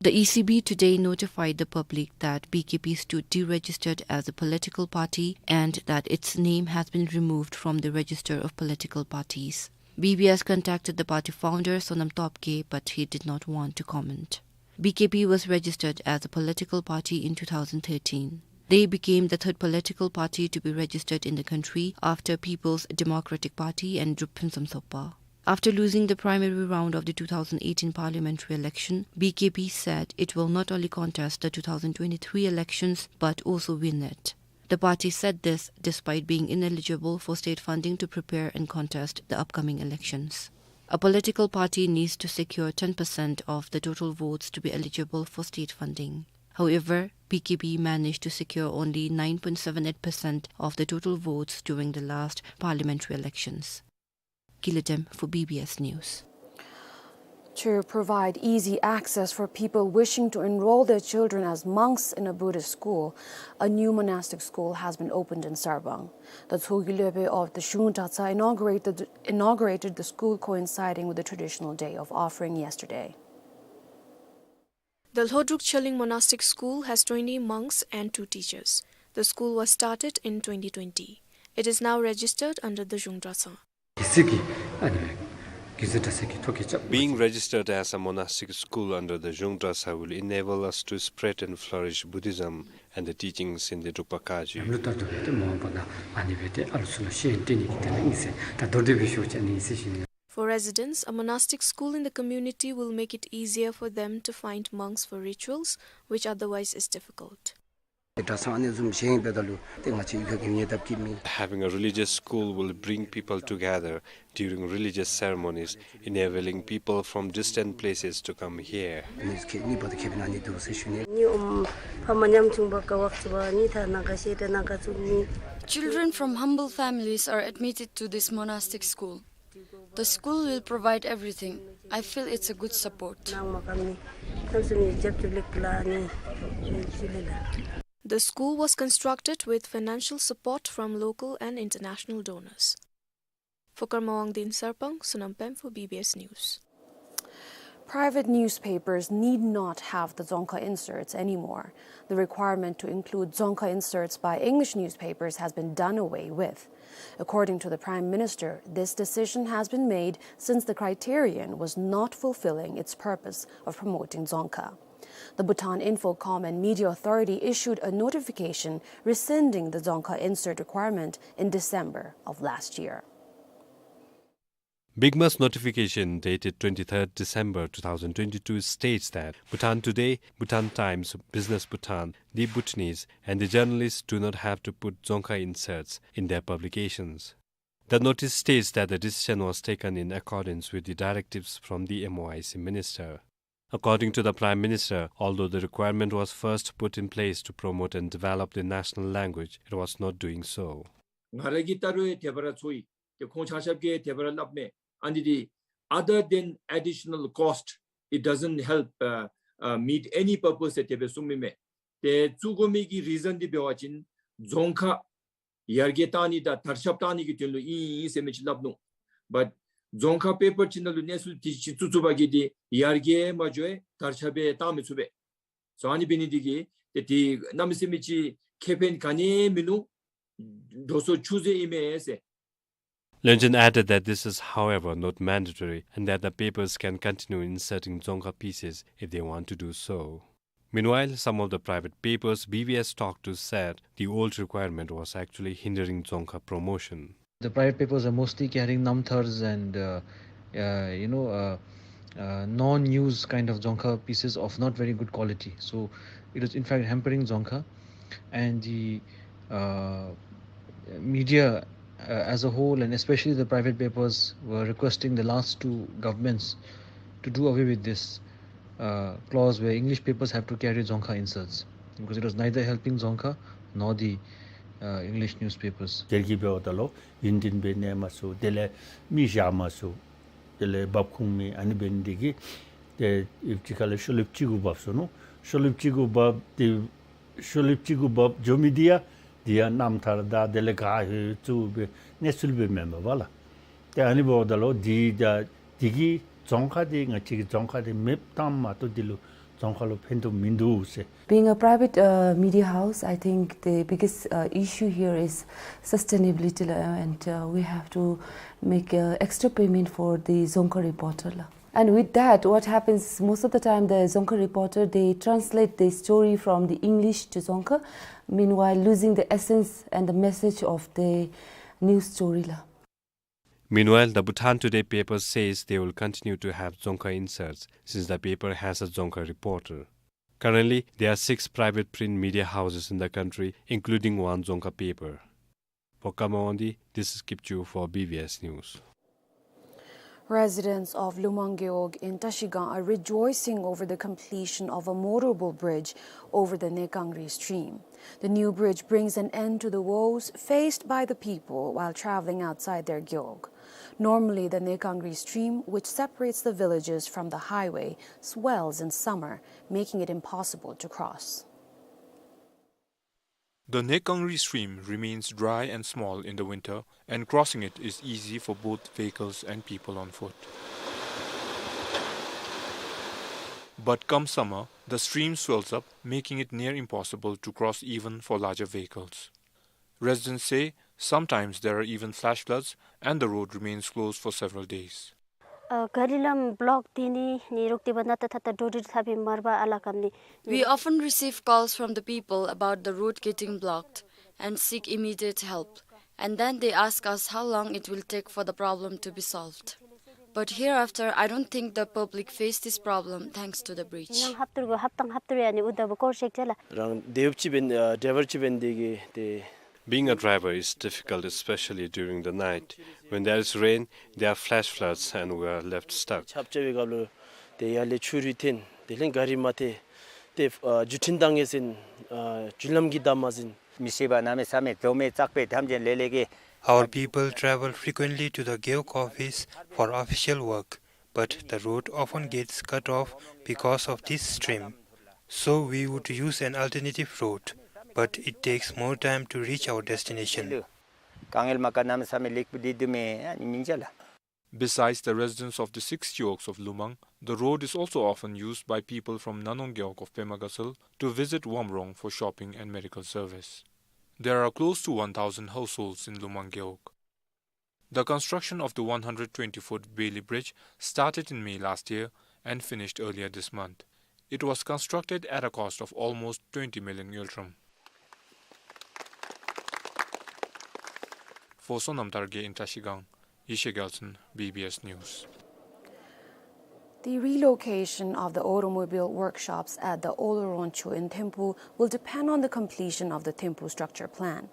The E C B today notified the public that B K P stood deregistered as a political party and that its name has been removed from the register of political parties. B B S contacted the party founder Sonam Topgay, but he did not want to comment. B K P was registered as a political party in two thousand thirteen. They became the third political party to be registered in the country after People's Democratic Party and Drukphun Samsopa. After losing the primary round of the two thousand eighteen parliamentary election, B K P said it will not only contest the two thousand twenty-three elections but also win it. The party said this despite being ineligible for state funding to prepare and contest the upcoming elections. A political party needs to secure ten percent of the total votes to be eligible for state funding. However, B K P managed to secure only nine point seven eight percent of the total votes during the last parliamentary elections. Gila Dem for B B S News. To provide easy access for people wishing to enroll their children as monks in a Buddhist school, a new monastic school has been opened in Sarpang. The Tshogkyu Lopen of the Dezhung Dratshang inaugurated, inaugurated the school coinciding with the traditional day of offering yesterday. The Lhodruk Cheling Monastic School has twenty monks and two teachers. The school was started in twenty twenty. It is now registered under the Dezhung Dratshang. Being registered as a monastic school under the Dezhung Dratshang will enable us to spread and flourish Buddhism and the teachings in the Drukpa Kaji. For residents, a monastic school in the community will make it easier for them to find monks for rituals, which otherwise is difficult. Having a religious school will bring people together during religious ceremonies, enabling people from distant places to come here. Children from humble families are admitted to this monastic school. The school will provide everything. I feel it's a good support. The school was constructed with financial support from local and international donors. For Karma Wangdi in Sarpang, Sonam Pem for B B S News. Private newspapers need not have the Dzongkha inserts anymore. The requirement to include Dzongkha inserts by English newspapers has been done away with. According to the Prime Minister, this decision has been made since the criterion was not fulfilling its purpose of promoting Dzongkha. The Bhutan Infocom and Media Authority issued a notification rescinding the Dzongkha insert requirement in December of last year. BICMA's notification dated twenty-third December two thousand twenty-two states that Bhutan Today, Bhutan Times, Business Bhutan, The Bhutanese, and the journalists do not have to put Dzongkha inserts in their publications. The notice states that the decision was taken in accordance with the directives from the M O I C minister. According to the Prime Minister, although the requirement was first put in place to promote and develop the national language, it was not doing so. ང་ར་གི་ད་རུང་དེ་སྦེ་ར་ཚོར་ཡི། ཏེ་ཁོང་ཆ་ཁྱབ་ཀྱིས་དེ་སྦེ་ར་སླབ་མས། ཨ་ནི་འདི་other than additional cost, it doesn't help, uh, uh, meet any purpose ཟེར་དེ་སྦེ་གསུངམ་མས། ཏེ་བཙུགས་དགོ་མི་གི་རི་ཛཱན་འདི་འབད་བ་ཅིན་རྫོང་ཁ་ཡར་རྒྱས་གཏང་ནི་དང་དར་ཁྱབ་གཏང་ནི་གི་དོན་ལུ་ཨིན་ཨིན་ཟེར་མི་ཅིག་སླབ་ནུག། བཊ་རྫོང་ཁ་པེ་པར་ཅིག་ནང་ལུ་གནས་ཚུལ་དེ་ཅིག་བཙུགས་བཙུགས་པ་གིས་འདི་ཡར་རྒྱས་མ་འགྱོ་བར་དར་ཁྱབ་སྦེ་གཏང་མི་ཚུགས་པས། སོ་ཨ་ནི་འབད་ནི་འདི་གིས་ཏེ་དེ་གནམ་མེད་ས་མེད་ཅིག་ཁེ་ཕན་ག་ནི་ཡང་མིན་ནུག། འགྲོ་སོང་ཆུད་ཟོས་ཨིན་མས་ཟེར། Lönjen added that this is, however, not mandatory and that the papers can continue inserting Dzongkha pieces if they want to do so. Meanwhile, some of the private papers B B S talked to said the old requirement was actually hindering Dzongkha promotion. The private papers are mostly carrying namthars and, uh, uh, you know, uh, uh, non-news kind of Dzongkha pieces of not very good quality. So it was in fact hampering Dzongkha, and the, uh, media, uh, as a whole, and especially the private papers, were requesting the last two governments to do away with this, uh, clause where English papers have to carry Dzongkha inserts, because it was neither helping Dzongkha nor the, uh, English newspapers. དེ་གིས་འབདཝ་ད་ལུ་ཡུན་བརྟན་སྦེ་གནས་མ་ཚུགས། དེ་ལས་མི་བཞག་མ་ཚུགས། དེ་ལས་འབབ་ཁུངས་མེད། ཨ་ནི་འབད་ནི་འདི་གིས་ཏེ་ཨེབ་ཅིག་ཁ་ལས་ཤོ་ལེབ་ཅིག་གུ་འབབ་སོ་ནུག། ཤོ་ལེབ་ཅིག་གུ་འབབ་སྟེ་ཤོ་ལེབ་ཅིག་གུ་འབབ་འགྱོ་མི་འདི་ཡང་འདི་ཡང་རྣམ་ཐར་དང་དེ་ལས་ག་ཧེ་བཙུགས་སྦེ་གནས་ཚུལ་སྦེ་མེན་པས་པ་ལགས། ཏེ་ཨ་ནི་འབདཝ་ད་ལུ་འདི་ད་འདི་གིས་རྫོང་ཁ་འདི་ང་བཅས་ཀྱི་རྫོང་ཁ་འདི་མེདཔ་བཏངམ་མ་གཏོགས་འདི་ལུ་རྫོང་ཁ་ལུ་ཕན་ཐོགས་མིན་འདུག་ཟེར། Being a private, uh, media house, I think the biggest, uh, issue here is sustainability, la, and, uh, we have to make, uh, extra payment for the Dzongkha reporter, la. And with that, what happens, most of the time the Dzongkha reporter, they translate the story from the English to Dzongkha, meanwhile losing the essence and the message of the news story, la. Meanwhile, the Bhutan Today paper says they will continue to have Dzongkha inserts since the paper has a Dzongkha reporter. Currently, there are six private print media houses in the country, including one Dzongkha paper. For Kamawondi, this is Kipchu for B B S News. Residents of Lumang Gewog in Trashigang are rejoicing over the completion of a motorable bridge over the Nekangri stream. The new bridge brings an end to the woes faced by the people while traveling outside their gewog. Normally, the Nekangri stream, which separates the villages from the highway, swells in summer, making it impossible to cross. The Nekangri stream remains dry and small in the winter, and crossing it is easy for both vehicles and people on foot. But come summer, the stream swells up, making it near impossible to cross even for larger vehicles. Residents say sometimes there are even flash floods and the road remains closed for several days. ཨ་ག་རི་ལམ་བོ་ལོཀ་ཏེ་ནི་ནི་རོག་ཏེ་བ་ན་ཏ་ཐ་ཏ་འགྲོ་འགྲུལ་འཐབ་པའི་མར་བ་ཨ་ལ་ཀམ་ནི། We often receive calls from the people about the road getting blocked and seek immediate help. And then they ask us how long it will take for the problem to be solved. But hereafter, I don't think the public face this problem thanks to the bridge. ནང་ཧབ་ཏུར་གོ་ཧབ་ཏང་ཧབ་ཏུར་ཡ་ནི་ཨུ་ད་བ་ཀོར་ཤེག་ཅེ་ལ། རང་དེབ་ཅི་བེན་ཨ་ཌའི་ཝར་ཅི་བེན་དེ་གི་དེ། Being a driver is difficult, especially during the night. When there is rain, there are flash floods and we are left stuck. ཆབ་ཆ་བའི་སྐབས་ལུ་དེ་ཡར་ལས་ཆུ་རུད་འཐེན། དེ་ལས་ག་རི་མ་ཐལ། དེ་ཨ་བརྒྱུད་འཕྲིན་བཏང་ངེས་ཟིན། ཨ་བརྒྱུད་ལམ་གྱི་བདའ་མ་ཟིན། མི་ཤེས་པ་གནམ་མེད་ས་མེད་འཛོམས་མས་ཙག་པས་དམ་ཅན་ལེ་ལེ་གི། Our people travel frequently to the Gewog office for official work, but the road often gets cut off because of this stream. So we would use an alternative route, but it takes more time to reach our destination. དཀའ་ངལ་མ་ཀ་གནམ་མེད་ས་མེད་ལེགས་པོ་འདི་དུ་མེ་ཨ་ནི་མིན་ཅ་ལ། Besides the residents of the six gewogs of Lumang, the road is also often used by people from Nanong Gewog of Pema Gatshel to visit Wamrong for shopping and medical service. There are close to one thousand households in Lumang Gewog. The construction of the one hundred twenty-foot Bailey Bridge started in May last year and finished earlier this month. It was constructed at a cost of almost twenty million ngultrum. For Sonam Targe in Trashigang, Yeshe Gyaltsen, B B S News. The relocation of the automobile workshops at the Old Roncho in Thimphu will depend on the completion of the Thimphu structure plan.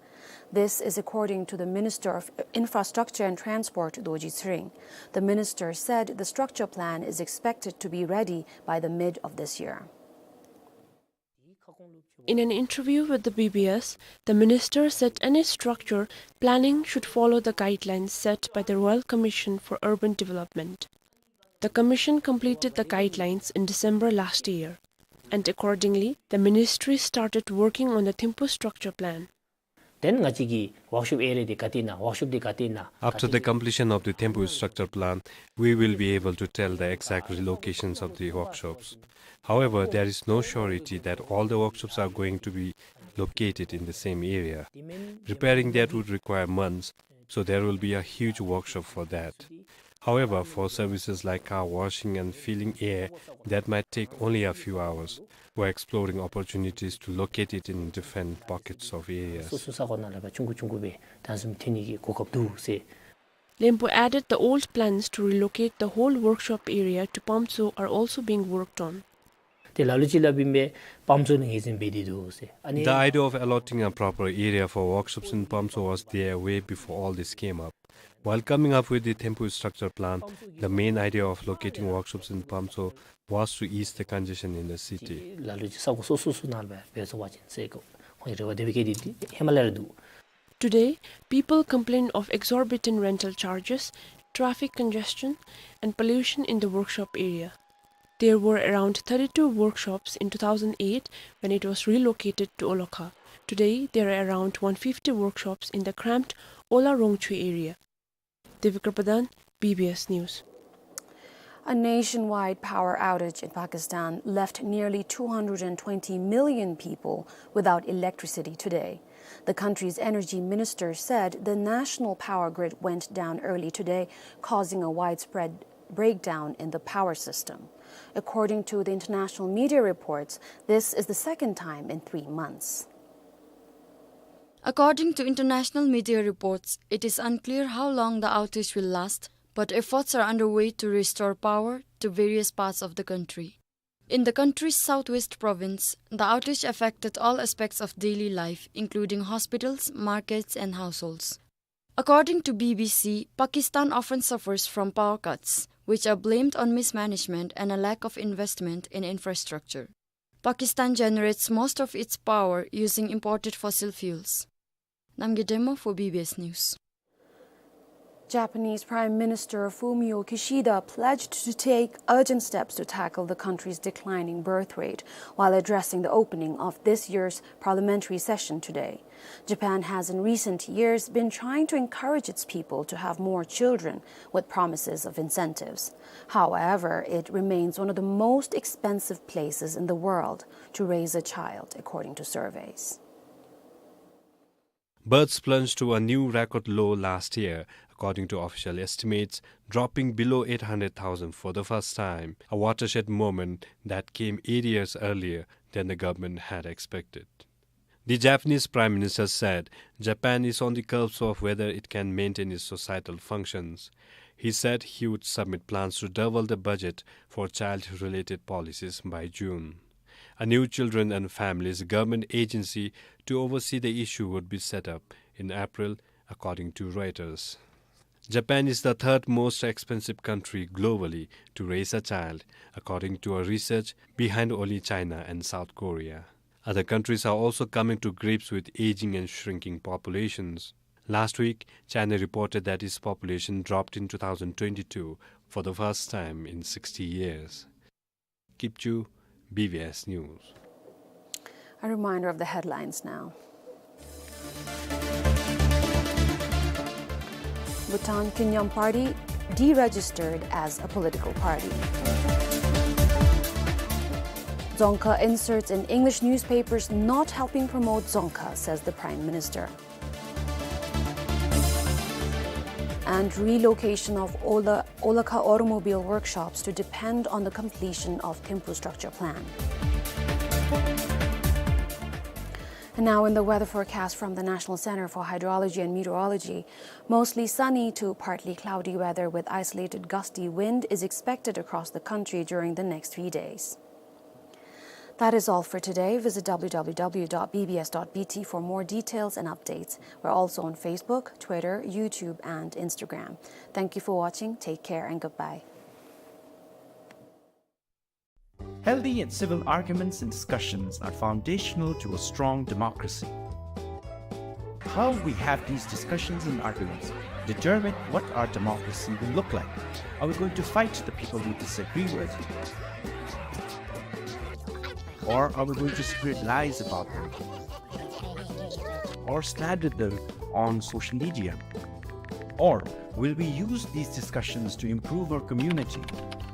This is according to the Minister of Infrastructure and Transport, Dorji Tshering. The minister said the structure plan is expected to be ready by the mid of this year. In an interview with the B B S, the minister said any structure planning should follow the guidelines set by the Royal Commission for Urban Development. The commission completed the guidelines in December last year, and accordingly, the ministry started working on the Thimphu structure plan. དེ་ནི་ང་བཅས་ཀྱི་ཝརཀ་ཤོབ་ཨེ་རི་ཡ་འདི་ག་ཏེ་ཨིན་ན་ཝརཀ་ཤོབ་འདི་ག་ཏེ་ཨིན་ན། After the completion of the Thimphu structure plan, we will be able to tell the exact relocations of the workshops. However, there is no surety that all the workshops are going to be located in the same area. Repairing that would require months, so there will be a huge workshop for that. However, for services like car washing and filling air, that might take only a few hours. We're exploring opportunities to locate it in different pockets of areas. སོ་སོ་ས་གོ་ནང་ལས་ཕར་ཆུང་ཀུ་ཆུང་ཀུ་སྦེ་ད་བཟུམ་ཐོན་ནི་གི་གོ་སྐབས་འདུག་ཟེར། Lempo added the old plans to relocate the whole workshop area to Pamtso are also being worked on. ཏེ་ལ་ལུ་ཅིག་སླབ་ཨིན་པས། པམ་ཚོ་ནང་ངོས་འཛིན་འབད་དེ་འདུག་ཟེར། ཨ་ནི། The idea of allotting a proper area for workshops in Pamtso was there way before all this came up. While coming up with the Thimphu structure plan, the main idea of locating workshops in Pamtso was to ease the congestion in the city. ལ་ལུ་ཅིག་ས་གོ་སོ་སོ་སོ་ནང་སྦེ་འབད་ཚུགས་པ་ཅིན་ཟེར་གོ་ཁོང་རེ་བ་དེ་སྦེ་བསྐྱེད་དེ་ཧེ་མ་ལས་ར་འདུག། Today, people complain of exorbitant rental charges, traffic congestion, and pollution in the workshop area. There were around thirty-two workshops in two thousand eight when it was relocated to Olokha. Today, there are around one fifty workshops in the cramped Ola Rongchwe area. Devikar Pradhan, B B S News. A nationwide power outage in Pakistan left nearly two hundred and twenty million people without electricity today. The country's energy minister said the national power grid went down early today, causing a widespread breakdown in the power system. According to the international media reports, this is the second time in three months. According to international media reports, it is unclear how long the outage will last, but efforts are underway to restore power to various parts of the country. In the country's southwest province, the outage affected all aspects of daily life, including hospitals, markets, and households. According to B B C, Pakistan often suffers from power cuts, which are blamed on mismanagement and a lack of investment in infrastructure. Pakistan generates most of its power using imported fossil fuels. Namgay Demo for B B S News. Japanese Prime Minister Fumio Kishida pledged to take urgent steps to tackle the country's declining birth rate while addressing the opening of this year's parliamentary session today. Japan has in recent years been trying to encourage its people to have more children with promises of incentives. However, it remains one of the most expensive places in the world to raise a child, according to surveys. Births plunged to a new record low last year, according to official estimates, dropping below eight hundred thousand for the first time, a watershed moment that came eight years earlier than the government had expected. The Japanese Prime Minister said Japan is on the cusp of whether it can maintain its societal functions. He said he would submit plans to double the budget for child-related policies by June. A new children and families government agency to oversee the issue would be set up in April, according to Reuters. Japan is the third most expensive country globally to raise a child, according to a research, behind only China and South Korea. Other countries are also coming to grips with aging and shrinking populations. Last week, China reported that its population dropped in two thousand twenty-two for the first time in sixty years. Kipchu, B B S News. A reminder of the headlines now. Bhutan Kyunyam Party deregistered as a political party. Dzongkha inserts in English newspapers not helping promote Dzongkha, says the Prime Minister. And relocation of Ola, Olakha automobile workshops to depend on the completion of Thimphu structure plan. And now in the weather forecast from the National Center for Hydrology and Meteorology, mostly sunny to partly cloudy weather with isolated gusty wind is expected across the country during the next three days. That is all for today. Visit W W W dot B B S dot B T for more details and updates. We're also on Facebook, Twitter, YouTube, and Instagram. Thank you for watching. Take care and goodbye. Healthy and civil arguments and discussions are foundational to a strong democracy. How we have these discussions and arguments determine what our democracy will look like. Are we going to fight the people we disagree with? Or are we going to spread lies about them? Or slander them on social media? Or will we use these discussions to improve our community?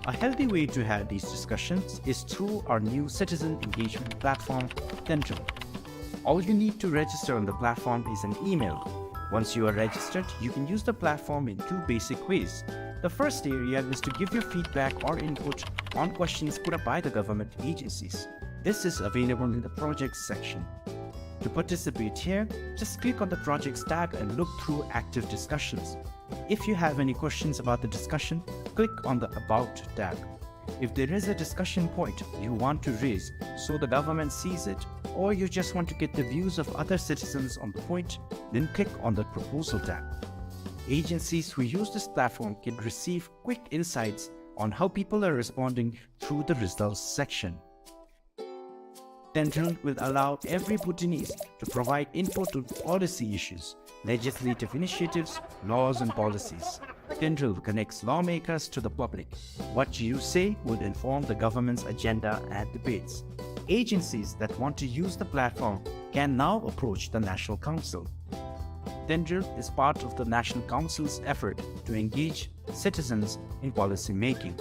A healthy way to have these discussions is through our new citizen engagement platform, Tendril. All you need to register on the platform is an email. Once you are registered, you can use the platform in two basic ways. The first area is to give your feedback or input on questions put up by the government agencies. This is available in the projects section. To participate here, just click on the projects tab and look through active discussions. If you have any questions about the discussion, click on the About tab. If there is a discussion point you want to raise so the government sees it, or you just want to get the views of other citizens on the point, then click on the Proposal tab. Agencies who use this platform can receive quick insights on how people are responding through the results section. Tendril will allow every Bhutanese to provide input on policy issues, legislative initiatives, laws and policies. Tendril connects lawmakers to the public. What you say will inform the government's agenda and debates. Agencies that want to use the platform can now approach the National Council. Tendril is part of the National Council's effort to engage citizens in policy making.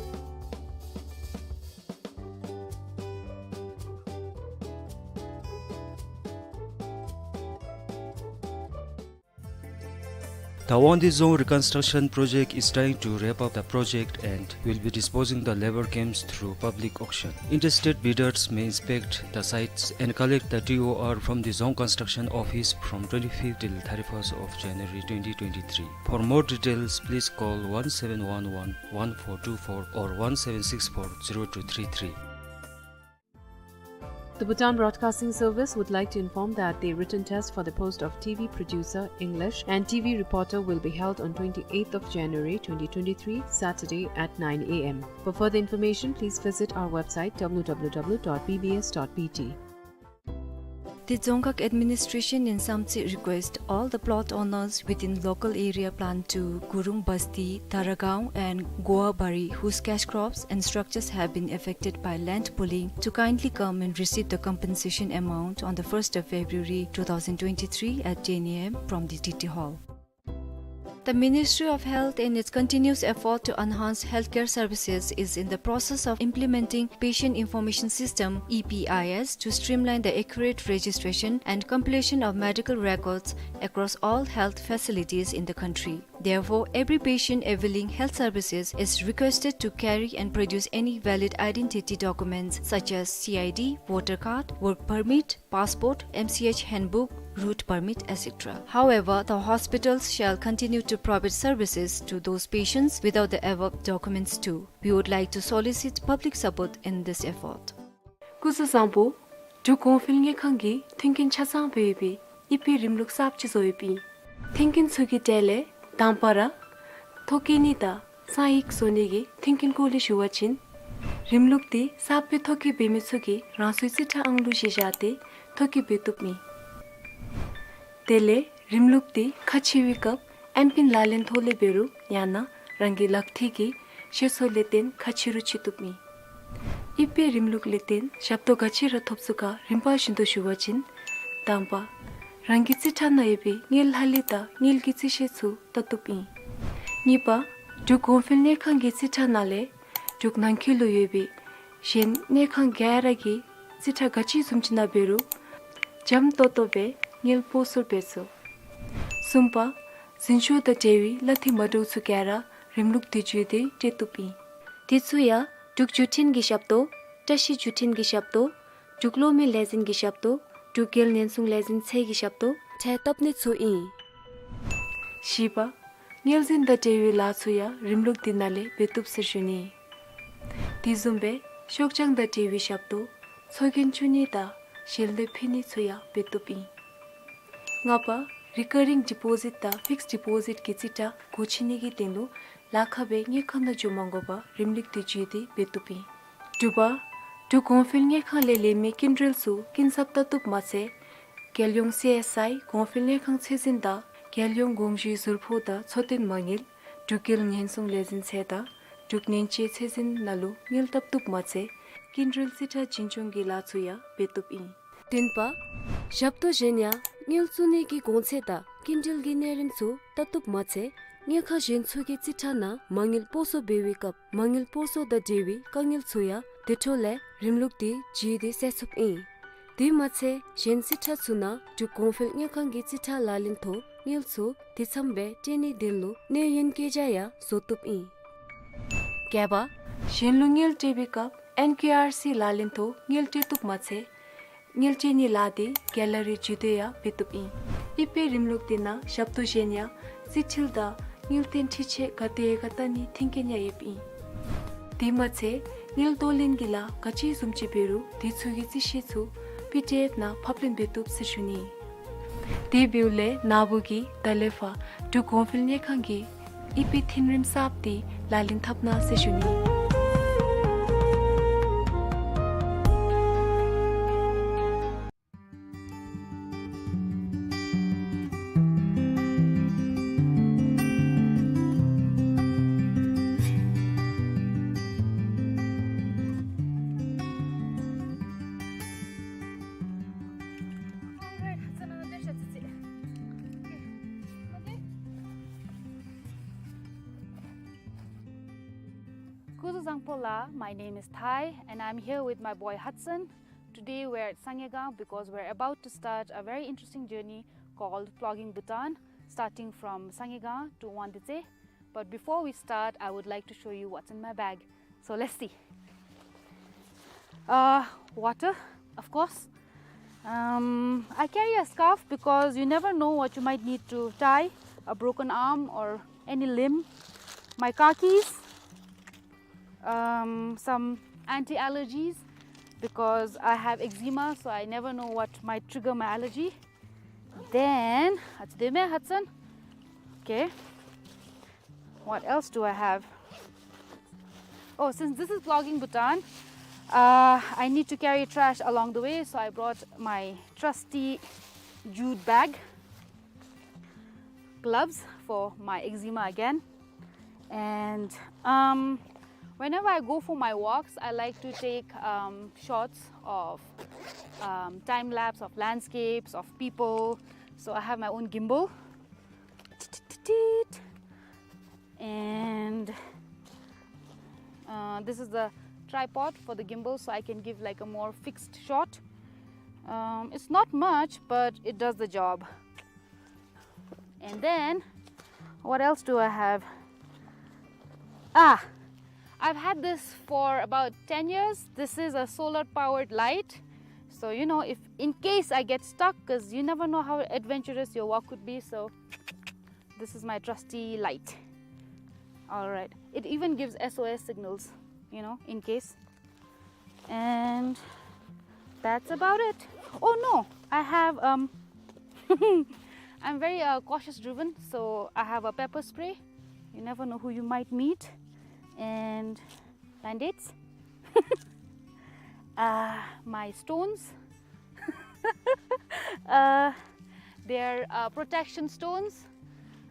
The Wangdue Dzong reconstruction project is trying to wrap up the project and will be disposing the labor camps through public auction. Interested bidders may inspect the sites and collect the T O R from the Dzong construction office from twenty-fifth till thirty-first of January twenty twenty-three. For more details, please call one seven one one one four two four or one seven six four zero two three three. The Bhutan Broadcasting Service would like to inform that the written test for the post of T V producer, English, and T V reporter will be held on twenty-eighth of January twenty twenty-three, Saturday at nine A M. For further information, please visit our website, W W W dot B B S dot B T. The Dzongkhag administration in Samtse request all the plot owners within local area plan two, Gurung Basti, Taragaon and Goabari, whose cash crops and structures have been affected by land pooling, to kindly come and receive the compensation amount on the first of February two thousand twenty-three at ten A M from the T T Hall. The Ministry of Health, in its continuous effort to enhance healthcare services, is in the process of implementing Patient Information System, E P I S, to streamline the accurate registration and completion of medical records across all health facilities in the country. Therefore, every patient availing health services is requested to carry and produce any valid identity documents such as C I D, voter card, work permit, passport, M C H handbook, route permit, et cetera. However, the hospitals shall continue to provide services to those patients without the above documents too. We would like to solicit public support in this effort. སྐུ་གཟུགས་བཟང་པོ། འབྲུག་གོང་འཕེལ་དངུལ་ཁང་གིས་མཐུན་རྐྱེན་ཆ་ཚང་སྦེ་ཡོད་པའི་ཨི་ཕའི་རིམ་ལུགས་གསརཔ་ཅིག་བཟོ་ཡོདཔ་ཨིན། མཐུན་རྐྱེན་ཚུ་གི་གྲས་ལས་དང་པ་ར་ཐོ་བཀོད་ནི་དང་གསང་ཡིག་བཟོ་ནི་གི་མཐུན་རྐྱེན་སྐོར་ལས་ཞུ་བ་ཅིན། རིམ་ལུགས་འདི་གསརཔ་སྦེ་ཐོ་བཀོད་འབད་མི་ཚུ་གིས་རང་སོའི་རྩིས་ཁྲ་ཨང་གླུ་གཞི་བཞག་སྟེ་ཐོ་བཀོད་འབད་བཏུབ་ཨིན། དེ་ལས་རིམ་ལུགས་འདི་ཁ་ཕྱེ་བའི་སྐབས་ཨེམ་པིན་ལག་ལེན་ཐོག་ལས་འབད་རུང་ཡང་ན་རང་གི་ལག་ཐིལ་གྱི་ཤེལ་སོ་ལས་བརྟེན་ཁ་ཕྱེ་རུང་ཕྱེ་བཏུབ་ཨིན། ཨི་ཕའི་རིམ་ལུགས་ལས་བརྟེན་ཞབས་ཏོག་ག་ཅི་ར་ཐོབ་ཚུགས་ག་རིམ་པ་བཞིན་དུ་ཞུ་བ་ཅིན། དང་པ། རང་གི་རྩིས་ཁྲ་ནང་ཡོད་པའི་དངུལ་ལྷག་ལུས་དང་དངུལ་གྱི་རྩིས་ཤེལ་ཚུ་བལྟ་བཏུབ་ཨིན། གཉིས་པ། འབྲུག་གོང་འཕེལ་དངུལ་ཁང་གི་རྩིས་ཁྲ་ནང་ལས་འབྲུག་ནང་འཁོད་ལུ་ཡོད་པའི་གཞན་དངུལ་ཁང་ག་ར་གི་རྩིས་ཁྲ་ག་ཅི་བཟུམ་ཅིག་ནང་འབད་རུང་འཇམ་ཏོང་ཏོ་སྦེ་དངུལ་སྤོ་སོར་འབད་ཚུགས། གསུམ་པ། འཛིན་སྐྱོང་དང་འབྲེལ་བའི་གླ་འཐུས་མ་འདྲཝ་ཚུ་ག་ར་རིམ་ལུགས་འདི་བརྒྱུད་དེ་སྤྲོད་བཏུབ་ཨིན། དེ་ཚུ་ཡང་འབྲུག་བརྒྱུད་འཕྲིན་གྱི་ཞབས་ཏོག་བཀྲ་ཤིས་བརྒྱུད་འཕྲིན་གྱི་ཞབས་ཏོག་འབྲུག་གློག་མེ་ལས་འཛིན་གྱི་ཞབས་ཏོག་འབྲུག་རྒྱལ་ཉེན་སྲུང་ལས་འཛིན་ཚད་ཀྱི་ཞབས་ཏོག་འཕྲལ་བཏབ་ནི་ཚུ་ཨིན། བཞི་པ། དངུལ་འཛིན་དང་འབྲེལ་བའི་ལཱ་ཚུ་ཡང་རིམ་ལུགས་འདི་ནང་ལས་འབད་བཏུབ་ཟེར་ཞུ་ནི། དེ་བཟུམ་སྦེ་ཤོག་བྱང་དང་འབྲེལ་བའི་ཞབས་ཏོག་ཚོགས་རྒྱན་བཙུགས་ནི་དང་ཞལ་འདེབས་ཕུལ་ནི་ཚུ་ཡང་འབད་བཏུབ་ཨིན། ལྔ་པ། རི་ཀ་རིང་ཌི་པོ་ཟིཊ་དང་ཕིགསཌ་ཌི་པོ་ཟིཊ་གི་རྩིས་ཁྲ་སྒོ་ཕྱེ་ནི་གི་དོན་ལུ་ལཱ་ཁག་སྦེ་དངུལ་ཁང་ནང་འགྱོ་མ་དགོ་པར་རིམ་ལུགས་འདི་བརྒྱུད་དེ་འབད་བཏུབ་ཨིན། དྲུག་པ། འབྲུག་གོང་འཕེལ་དངུལ་ཁང་ལས་ལེན་མི་སྐྱིན་འགྲུལ་ཚུ་སྐྱིན་ཚབ་བལྟ་བཏུབ་མ་ཚད། རྒྱལ་ཡོངས་སི་ཨེསི་ཨའི་གོང་འཕེལ་དངུལ་ཁང་ཚད་འཛིན་དང་རྒྱལ་ཡོངས་དགོངས་ཞུའི་ཟུར་ཕོགས་དང་འཚོ་རྟེན་མ་དངུལ་འབྲུག་རྒྱལ་ཉེན་སྲུང་ལས་འཛིན་ཚད་དང་འབྲུག་ནན་ཅེ་ཚད་འཛིན་ནང་ལུ་དངུལ་བལྟ་བཏུབ་མ་ཚད། སྐྱིན་འགྲུལ་རྩིས་ཁྲ་བྱིན་སྐྱོང་གི་ལཱ་ཚུ་ཡང་འབད་བཏུབ་ཨིན། བདུན་པ། ཞབས་ཏོག་གཞན་ཡང་དངུལ་བཙུགས་ནི་གི་གོང་ཚད་དང་སྐྱིན་འགྲུལ་གྱི་གནས་རིམ་ཚུ་བལྟ་བཏུབ་མ་ཚད། དངུལ་ཁང་གཞན་ཚུ་གི་རྩིས་ཁྲ་ནང་མ་དངུལ་སྤོ་སོར་འབད་བའི་སྐབས་མ་དངུལ་སྤོ་སོར་དང་འབྲེལ་བའི་དཀའ་ངལ་ཚུ་ཡང་དེ་འཕྲོ་ལས་རིམ་ལུགས་འདི་བརྒྱུད་དེ་སེལ་ཚུགསཔ་ཨིན། དེ་མ་ཚད་གཞན་རྩིས་ཁྲ་ཚུ་ནང་འབྲུག་གོང་འཕེལ་དངུལ་ཁང་གི་རྩིས་ཁྲ་ལག་ལེན་ཐོག་དངུལ་ཚུ་དེ་ཚངམ་སྦེ་སྤྲོད་ནིའི་དོན་ལུ་གནས་ཡུན་བཀོད་རྒྱ་ཡང་བཟོ་བཏུབ་ཨིན། བརྒྱད་པ། གཞན་ལུ་དངུལ་སྤྲོད་པའི་སྐབས་ཨེན་ཀེ་ཨར་སི་ལག་ལེན་ཐོག་དངུལ་སྤྲོད་བཏུབ་མ་ཚད། དངུལ་སྤྲོད་ནིའི་ལཱ་འདི་གེ་ལ་རི་བརྒྱུད་དེ་ཡང་འབད་བཏུབ་ཨིན། ཨི་པའི་རིམ་ལུགས་འདི་ནང་ཞབས་ཏོག་གཞན་ཡང་རྩིས་འཁྲུལ་དང་དངུལ་རྟེན་འཕྲི་ཕྱིས་ག་དེ་ཡོད་ག་བལྟ་ནིའི་མཐུན་རྐྱེན་ཡང་ཡོདཔ་ཨིན། དེ་མ་ཚད་དངུལ་གཏོར་ལེན་གྱི་ལཱ་ག་ཅི་བཟུམ་ཅིག་འབད་རུང་དེ་ཚུ་གི་རྩིས་གཞི་ཚུ་པི་ཌི་ཨེཕ་ནང་ཕབ་ལེན་འབད་བཏུབ་ཟེར་ཞུ་ནི། དེ་འབདཝ་ལས་ན་བུ་གིས་ད་ལས་ཕར་འབྲུག་གོང་འཕེལ་དངུལ་ཁང་གི་ཨི་པའི་མཐུན་རིམ་གསརཔ་འདི་ལག་ལེན་འཐབ་གནང་ཟེར་ཞུ་ནི། སྐུ་གཟུགས་བཟང་པོ་ལགས། My name is Thai and I'm here with my boy Hudson. Today we're at Sangegam because we're about to start a very interesting journey called Plogging Bhutan, starting from Sangegam to Wangdue. But before we start, I would like to show you what's in my bag. So let's see. Uh, water, of course. Um, I carry a scarf because you never know what you might need to tie, a broken arm or any limb. My khakis, um, some anti-allergies because I have eczema, so I never know what might trigger my allergy. Then, hats deme, Hudson. Okay. What else do I have? Oh, since this is Plogging Bhutan, uh, I need to carry trash along the way, so I brought my trusty jute bag, gloves for my eczema again. And, um, whenever I go for my walks, I like to take, um, shots of, um, time lapse of landscapes, of people. So I have my own gimbal. And, uh, this is the tripod for the gimbal, so I can give, like, a more fixed shot. Um, it's not much, but it does the job. And then, what else do I have? Ah, I've had this for about ten years. This is a solar powered light. So, you know, if in case I get stuck, 'cause you never know how adventurous your walk could be, so this is my trusty light. All right. It even gives S O S signals, you know, in case. And that's about it. Oh no, I have, um, I'm very, uh, cautious driven, so I have a pepper spray. You never know who you might meet. And band-aids. Uh, my stones. Uh, they're, uh, protection stones.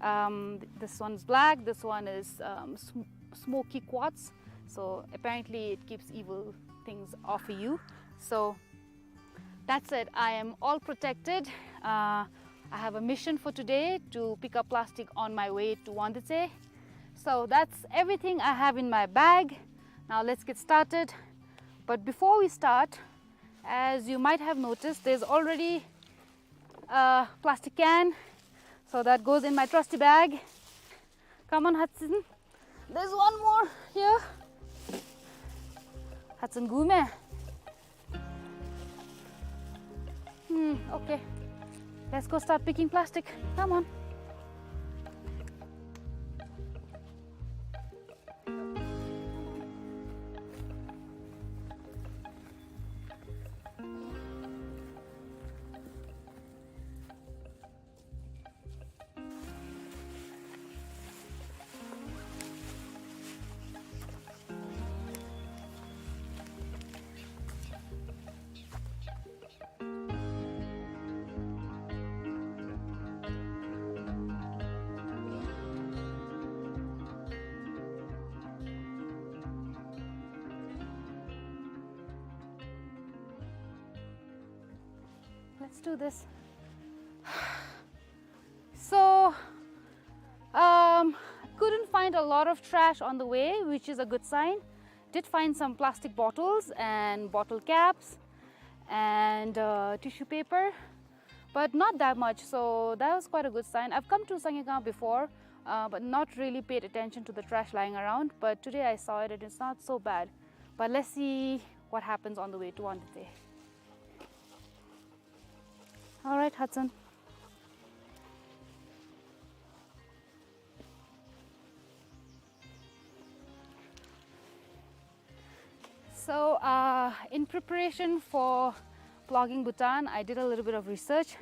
Um, th-, this one's black, this one is, um, sm-, smoky quartz. So apparently it keeps evil things off of you. So that's it. I am all protected. Uh, I have a mission for today to pick up plastic on my way to Wangdue. So that's everything I have in my bag. Now let's get started. But before we start, as you might have noticed, there's already a plastic can. So that goes in my trusty bag. Come on, Hudson. There's one more here. Hudson, gume. Hmm, okay. Let's go start picking plastic. Come on. Let's do this. So, um, couldn't find a lot of trash on the way, which is a good sign. Did find some plastic bottles and bottle caps and, uh, tissue paper, but not that much, so that was quite a good sign. I've come to Sangekang before, uh, but not really paid attention to the trash lying around, but today I saw it and it's not so bad. But let's see what happens on the way to Wangdue. All right, Hudson. So, uh, in preparation for plogging Bhutan, I did a little bit of research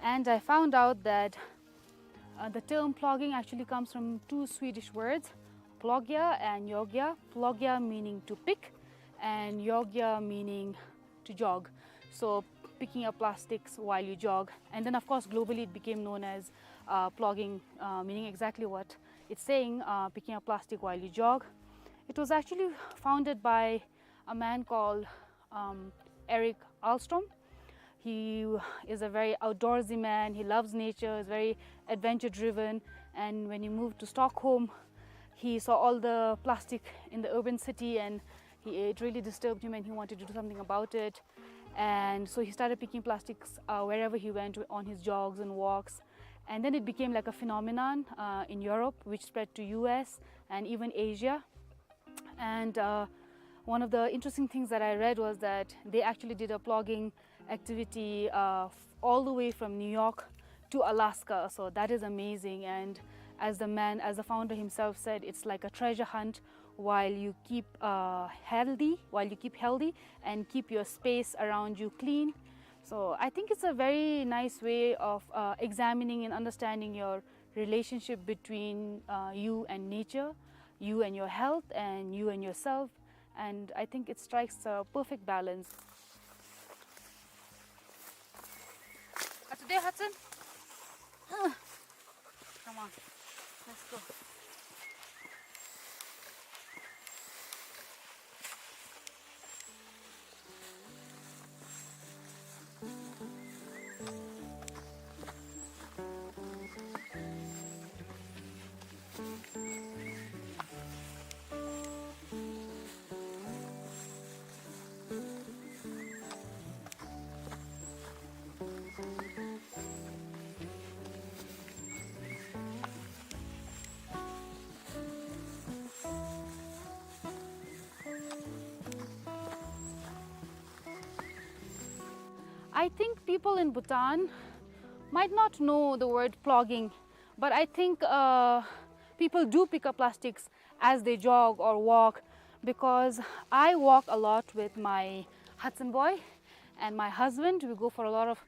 and I found out that, uh, the term plogging actually comes from two Swedish words, plogga and jogga. Plogga meaning to pick, and jogga meaning to jog. So picking up plastics while you jog. And then, of course, globally it became known as, uh, plogging, uh, meaning exactly what it's saying, uh, picking up plastic while you jog. It was actually founded by a man called, um, Erik Ahlstrom. He is a very outdoorsy man. He loves nature, is very adventure driven. And when he moved to Stockholm, he saw all the plastic in the urban city and he, it really disturbed him and he wanted to do something about it. And so he started picking plastics, uh, wherever he went on his jogs and walks. And then it became like a phenomenon, uh, in Europe, which spread to U S and even Asia. And, uh, one of the interesting things that I read was that they actually did a plogging activity, uh, f-, all the way from New York to Alaska. So that is amazing. And as the man, as the founder himself said, it's like a treasure hunt while you keep, uh, healthy, while you keep healthy and keep your space around you clean. So I think it's a very nice way of, uh, examining and understanding your relationship between, uh, you and nature, you and your health, and you and yourself. And I think it strikes a perfect balance. Atu de, Hudson. Come on, let's go. I think people in Bhutan might not know the word plogging, but I think, uh, people do pick up plastics as they jog or walk, because I walk a lot with my Hudson boy and my husband. We go for a lot of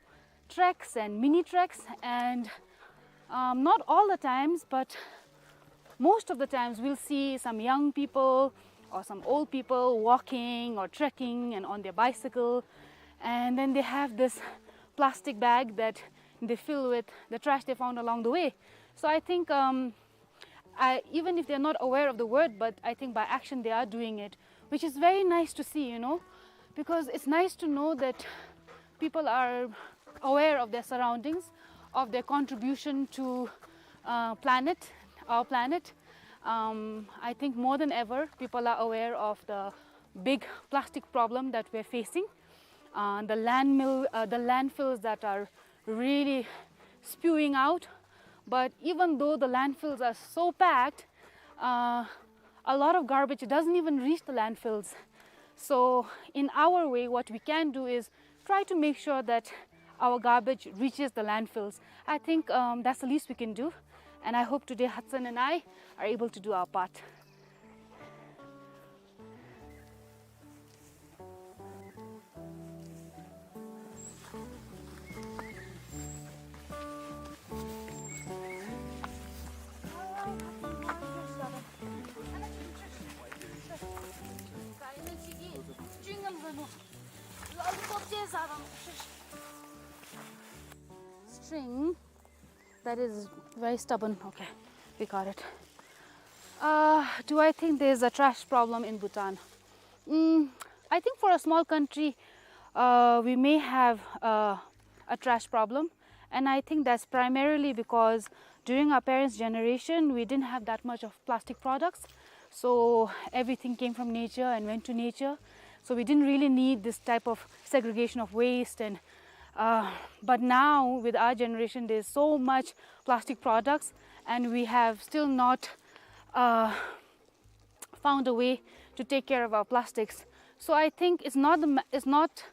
treks and mini treks, and, um, not all the times, but most of the times we'll see some young people or some old people walking or trekking and on their bicycle, and then they have this plastic bag that they fill with the trash they found along the way. So I think, um, I, even if they're not aware of the word, but I think by action they are doing it, which is very nice to see, you know, because it's nice to know that people are aware of their surroundings, of their contribution to, uh, planet, our planet. Um, I think more than ever, people are aware of the big plastic problem that we're facing, uh, the landmill, uh, the landfills that are really spewing out. But even though the landfills are so packed, uh, a lot of garbage doesn't even reach the landfills. So in our way, what we can do is try to make sure that our garbage reaches the landfills. I think, um, that's the least we can do. And I hope today Hudson and I are able to do our part. String. That is very stubborn. Okay, we got it. Uh, do I think there's a trash problem in Bhutan? Mm, I think for a small country, uh, we may have, uh, a trash problem. And I think that's primarily because during our parents' generation, we didn't have that much of plastic products. So everything came from nature and went to nature. So we didn't really need this type of segregation of waste. And, uh, but now with our generation, there's so much plastic products, and we have still not, uh, found a way to take care of our plastics. So I think it's not the ma-, it's not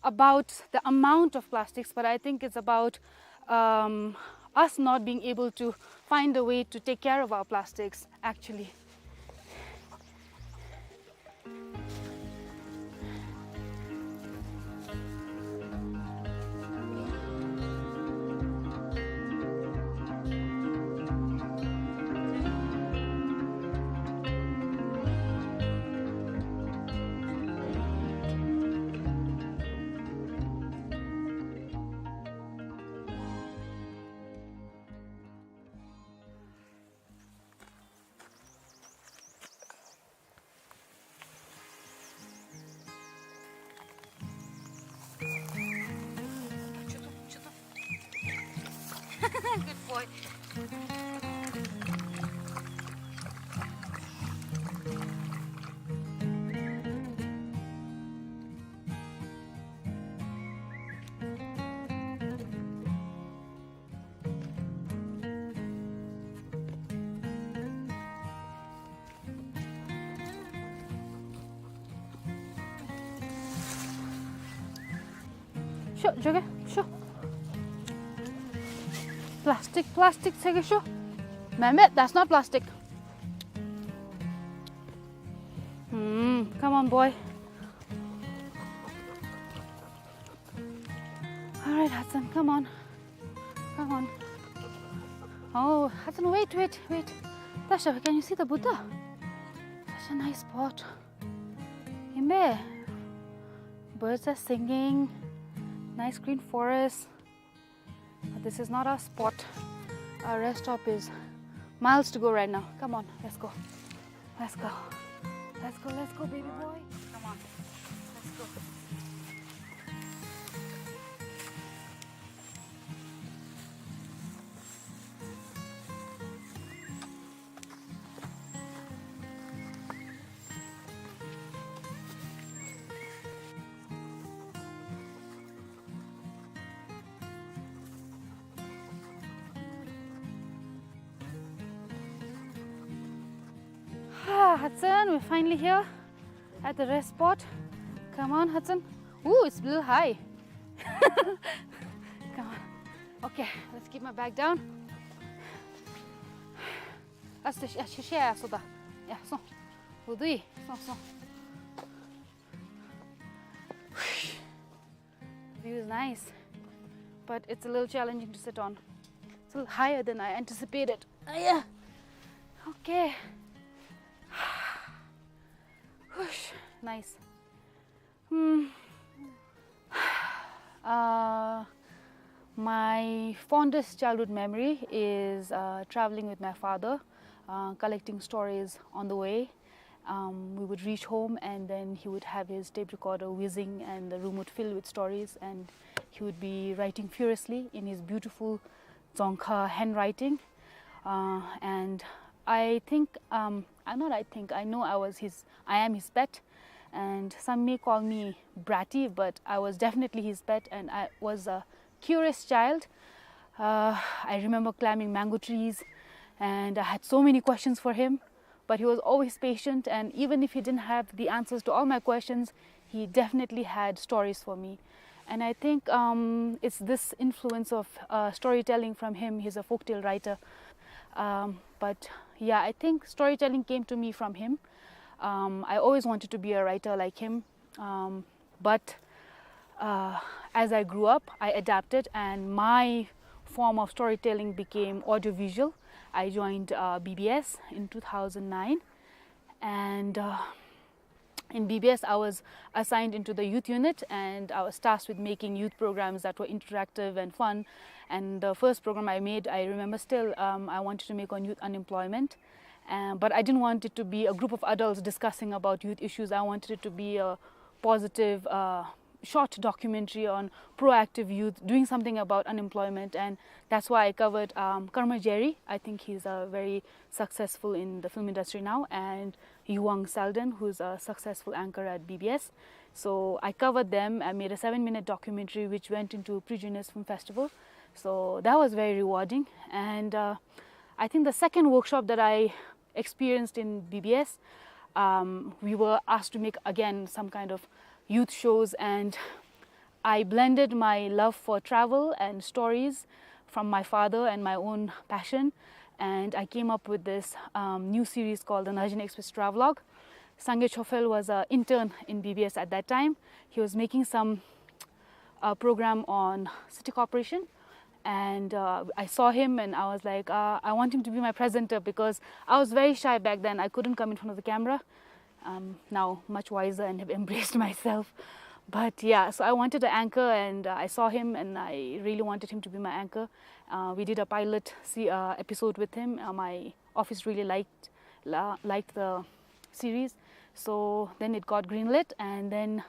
about the amount of plastics, but I think it's about, um, us not being able to find a way to take care of our plastics, actually. Good boy. Sure, okay, sure. Plastic, plastic, take a sure. Mehmet, that's not plastic. Hmm, come on, boy. All right, Hudson, come on. Come on. Oh, Hudson, wait, wait, wait. Tasha, can you see the Buddha? Such a nice spot. Himbe. Birds are singing. Nice green forest. But this is not our spot. Our rest stop is miles to go right now. Come on, let's go. Let's go. Let's go, let's go, baby boy. Come on. Let's go. Ah, Hudson, we're finally here at the rest spot. Come on, Hudson. Ooh, it's a little high. Come on. Okay, let's keep my bag down. That's the sh-, sh-, sh-, yeah, so the, yeah, so. Udui, so, so. View is nice, but it's a little challenging to sit on. It's a little higher than I anticipated. Ah, yeah. Okay. Whoosh. Nice. Hmm. Uh, my fondest childhood memory is, uh, traveling with my father, uh, collecting stories on the way. Um, we would reach home and then he would have his tape recorder whizzing and the room would fill with stories and he would be writing furiously in his beautiful Dzongkha handwriting. Uh, and I think, um, I'm not, I think, I know I was his, I am his pet. And some may call me bratty, but I was definitely his pet, and I was a curious child. Uh, I remember climbing mango trees, and I had so many questions for him. But he was always patient, and even if he didn't have the answers to all my questions, he definitely had stories for me. And I think, um, it's this influence of, uh, storytelling from him. He's a folktale writer. Um, but yeah, I think storytelling came to me from him. Um, I always wanted to be a writer like him. Um, but, uh, as I grew up, I adapted, and my form of storytelling became audiovisual. I joined, uh, B B S in two thousand nine, and, uh, in B B S, I was assigned into the youth unit, and I was tasked with making youth programs that were interactive and fun. And the first program I made, I remember still, um, I wanted to make on youth unemployment. Um, but I didn't want it to be a group of adults discussing about youth issues. I wanted it to be a positive, uh, short documentary on proactive youth doing something about unemployment, and that's why I covered, um, Karma Jerry. I think he's, uh, very successful in the film industry now, and Yuwang Salden, who's a successful anchor at B B S. So I covered them. I made a seven-minute documentary which went into Prix Jeunesse Film Festival. So that was very rewarding. And, uh, I think the second workshop that I experienced in B B S, um, we were asked to make again some kind of youth shows, and I blended my love for travel and stories from my father and my own passion, and I came up with this, um, new series called the Narjin Express Travelogue. Sangay Chofel was an intern in B B S at that time. He was making some, uh, program on city corporation, and, uh, I saw him and I was like, uh, "I want him to be my presenter," because I was very shy back then. I couldn't come in front of the camera. Um, now much wiser and have embraced myself. But yeah, so I wanted an anchor, and, uh, I saw him and I really wanted him to be my anchor. Uh, we did a pilot se-, uh, episode with him. Uh, my office really liked, la-, liked the series. So then it got greenlit, and then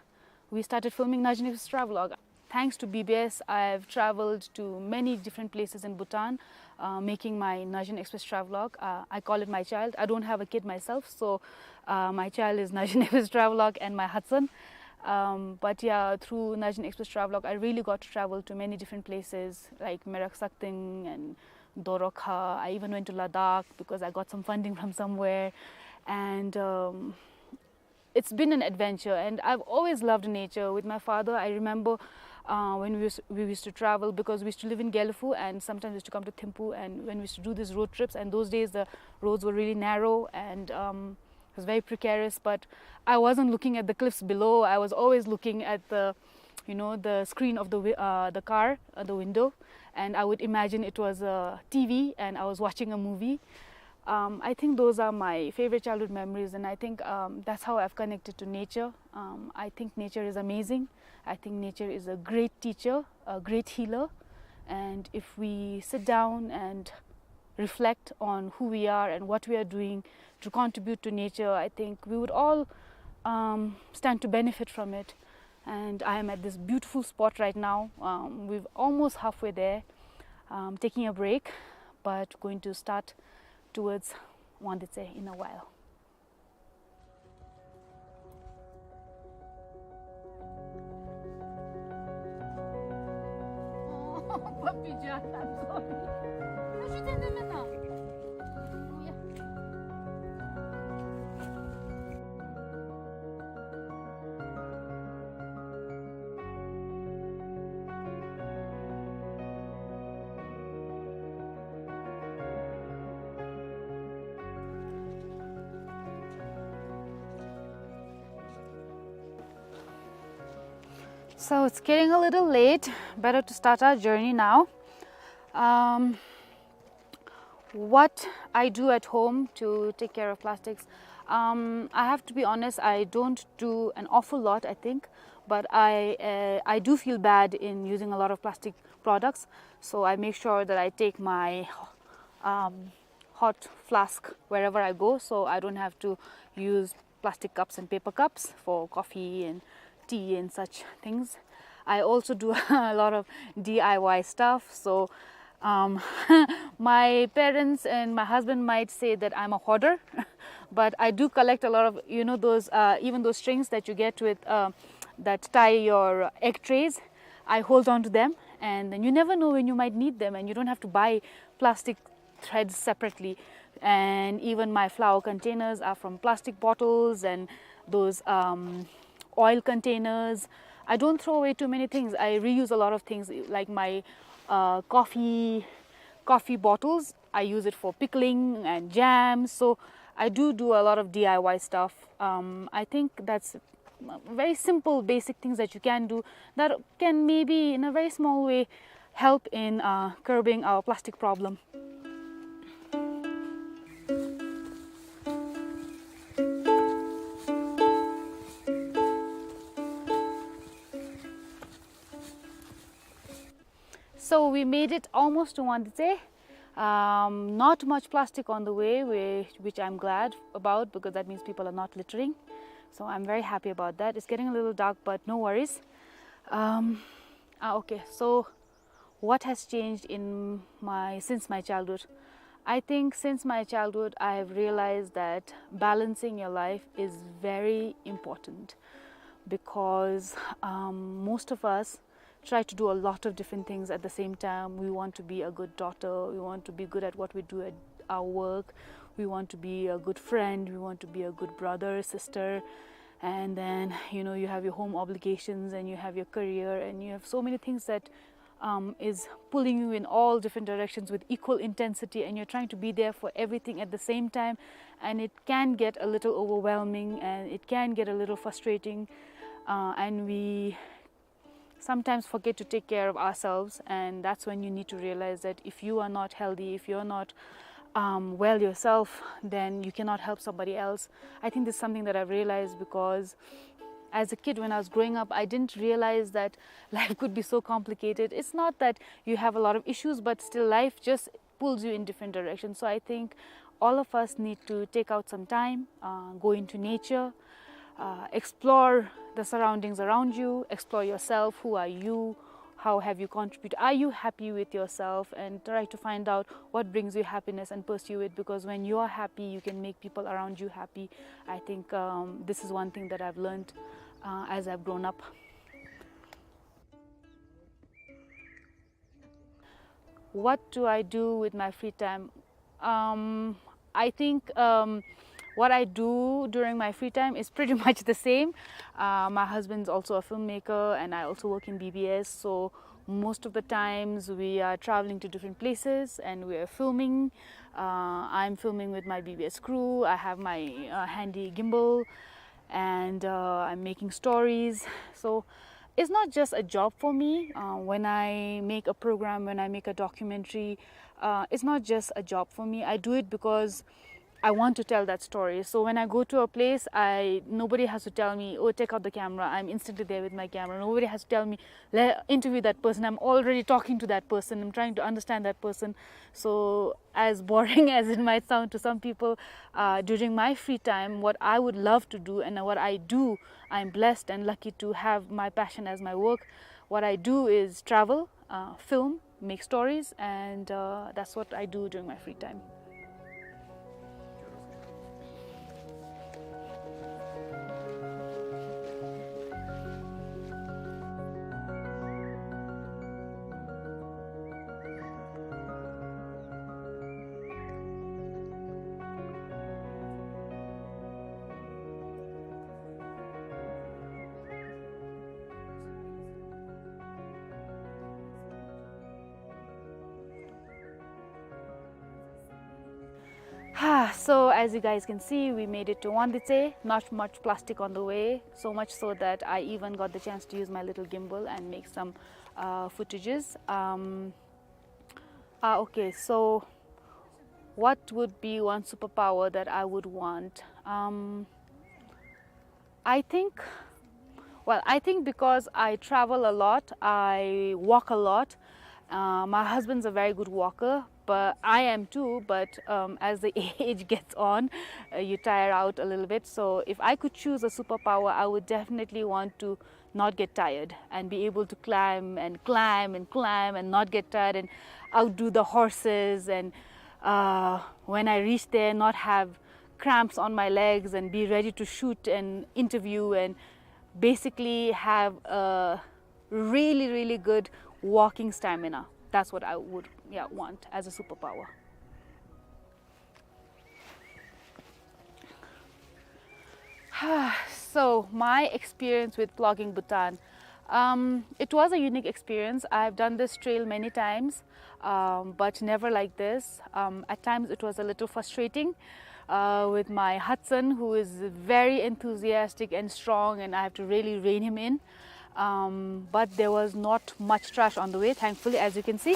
we started filming Narjin Express Travelogue. Thanks to B B S, I've traveled to many different places in Bhutan, uh, making my Narjin Express Travelogue. Uh, I call it my child. I don't have a kid myself, so, uh, my child is Narjin Express Travelogue and my hudson. Um, but yeah, through Narjin Express Travelogue, I really got to travel to many different places like Merak Sakding and Dorokha. I even went to Ladakh because I got some funding from somewhere. And, um, it's been an adventure, and I've always loved nature. With my father, I remember, uh, when we used, we used to travel, because we used to live in Gelephu, and sometimes we used to come to Thimphu, and when we used to do these road trips, and those days the roads were really narrow, and, um, it was very precarious, but I wasn't looking at the cliffs below. I was always looking at the, you know, the screen of the wi-, uh, the car, uh, the window, and I would imagine it was a T V and I was watching a movie. Um, I think those are my favorite childhood memories, and I think, um, that's how I've connected to nature. Um, I think nature is amazing. I think nature is a great teacher, a great healer, and if we sit down and reflect on who we are and what we are doing to contribute to nature, I think we would all, um, stand to benefit from it. And I am at this beautiful spot right now. Um, we're almost halfway there, um, taking a break, but going to start towards Wangdue in a while. So it's getting a little late. Better to start our journey now. Um, what I do at home to take care of plastics. Um, I have to be honest, I don't do an awful lot, I think, but I, uh, I do feel bad in using a lot of plastic products, so I make sure that I take my, um, hot flask wherever I go, so I don't have to use plastic cups and paper cups for coffee and tea and such things. I also do a lot of D I Y stuff. So, um, my parents and my husband might say that I'm a hoarder, but I do collect a lot of, you know, those, uh, even those strings that you get with, uh, that tie your egg trays. I hold on to them, and then you never know when you might need them, and you don't have to buy plastic threads separately. And even my flour containers are from plastic bottles and those, um, oil containers. I don't throw away too many things. I reuse a lot of things, like my, uh, coffee, coffee bottles. I use it for pickling and jams. So I do do a lot of D I Y stuff. Um, I think that's very simple, basic things that you can do that can maybe, in a very small way, help in, uh, curbing our plastic problem. So we made it almost to Wangdue. Um, not much plastic on the way, whi-, which I'm glad about, because that means people are not littering. So I'm very happy about that. It's getting a little dark, but no worries. Um, ah, okay, so what has changed in my, since my childhood? I think since my childhood, I have realized that balancing your life is very important because, um, most of us try to do a lot of different things at the same time. We want to be a good daughter, we want to be good at what we do at our work, we want to be a good friend, we want to be a good brother, sister, and then, you know, you have your home obligations and you have your career and you have so many things that, um, is pulling you in all different directions with equal intensity, and you're trying to be there for everything at the same time, and it can get a little overwhelming and it can get a little frustrating, uh, and we sometimes forget to take care of ourselves, and that's when you need to realize that if you are not healthy, if you're not, um, well yourself, then you cannot help somebody else. I think this is something that I've realized because as a kid, when I was growing up, I didn't realize that life could be so complicated. It's not that you have a lot of issues, but still life just pulls you in different directions. So I think all of us need to take out some time, uh, go into nature, uh, explore the surroundings around you, explore yourself. Who are you? How have you contributed? Are you happy with yourself? And try to find out what brings you happiness and pursue it, because when you are happy, you can make people around you happy. I think, um, this is one thing that I've learned, uh, as I've grown up. What do I do with my free time? Um, I think, um, what I do during my free time is pretty much the same. Uh, my husband's also a filmmaker, and I also work in B B S. So most of the times we are traveling to different places and we are filming. Uh, I'm filming with my B B S crew. I have my, uh, handy gimbal, and, uh, I'm making stories. So it's not just a job for me. Uh, when I make a program, when I make a documentary, uh, it's not just a job for me. I do it because I want to tell that story. So when I go to a place, I, nobody has to tell me, "Oh, take out the camera." I'm instantly there with my camera. Nobody has to tell me, "Le-, interview that person." I'm already talking to that person. I'm trying to understand that person. So as boring as it might sound to some people, uh, during my free time, what I would love to do and what I do, I'm blessed and lucky to have my passion as my work. What I do is travel, uh, film, make stories, and, uh, that's what I do during my free time. So as you guys can see, we made it to Wangditse. Not much plastic on the way, so much so that I even got the chance to use my little gimbal and make some, uh, footages. Um, ah, okay, so what would be one superpower that I would want? Um, I think, well, I think because I travel a lot, I walk a lot. Uh, my husband's a very good walker, but I am too. But, um, as the age gets on, uh, you tire out a little bit. So if I could choose a superpower, I would definitely want to not get tired and be able to climb and climb and climb and not get tired and outdo the horses, and, uh, when I reach there, not have cramps on my legs and be ready to shoot and interview and basically have a really, really good walking stamina. That's what I would, yeah, want as a superpower. So, my experience with plogging Bhutan. Um, it was a unique experience. I've done this trail many times, um, but never like this. Um, at times it was a little frustrating, uh, with my husband, who is very enthusiastic and strong, and I have to really rein him in. Um, but there was not much trash on the way, thankfully, as you can see,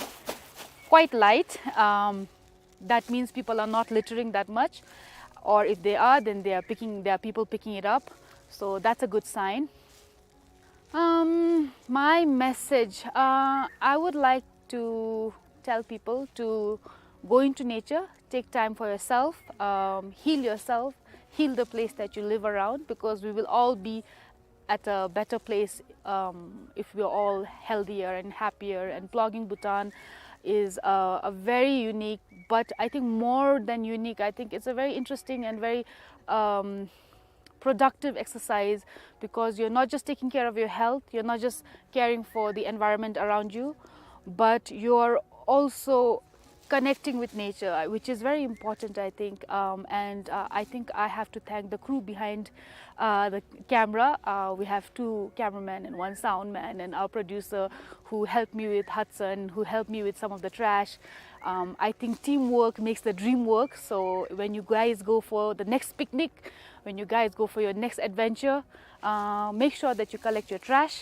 quite light. Um, that means people are not littering that much, or if they are, then they are picking, there are people picking it up. So that's a good sign. Um, my message, uh, I would like to tell people to go into nature, take time for yourself, um, heal yourself, heal the place that you live around, because we will all be at a better place, um, if we're all healthier and happier. And plogging Bhutan is a, a very unique, but I think more than unique, I think it's a very interesting and very, um, productive exercise, because you're not just taking care of your health, you're not just caring for the environment around you, but you're also connecting with nature, uh, which is very important, I think. Um, and, uh, I think I have to thank the crew behind, uh, the camera. Uh, we have two cameramen and one sound man and our producer who helped me with Hudson, who helped me with some of the trash. Um, I think teamwork makes the dream work. So when you guys go for the next picnic, when you guys go for your next adventure, uh, make sure that you collect your trash,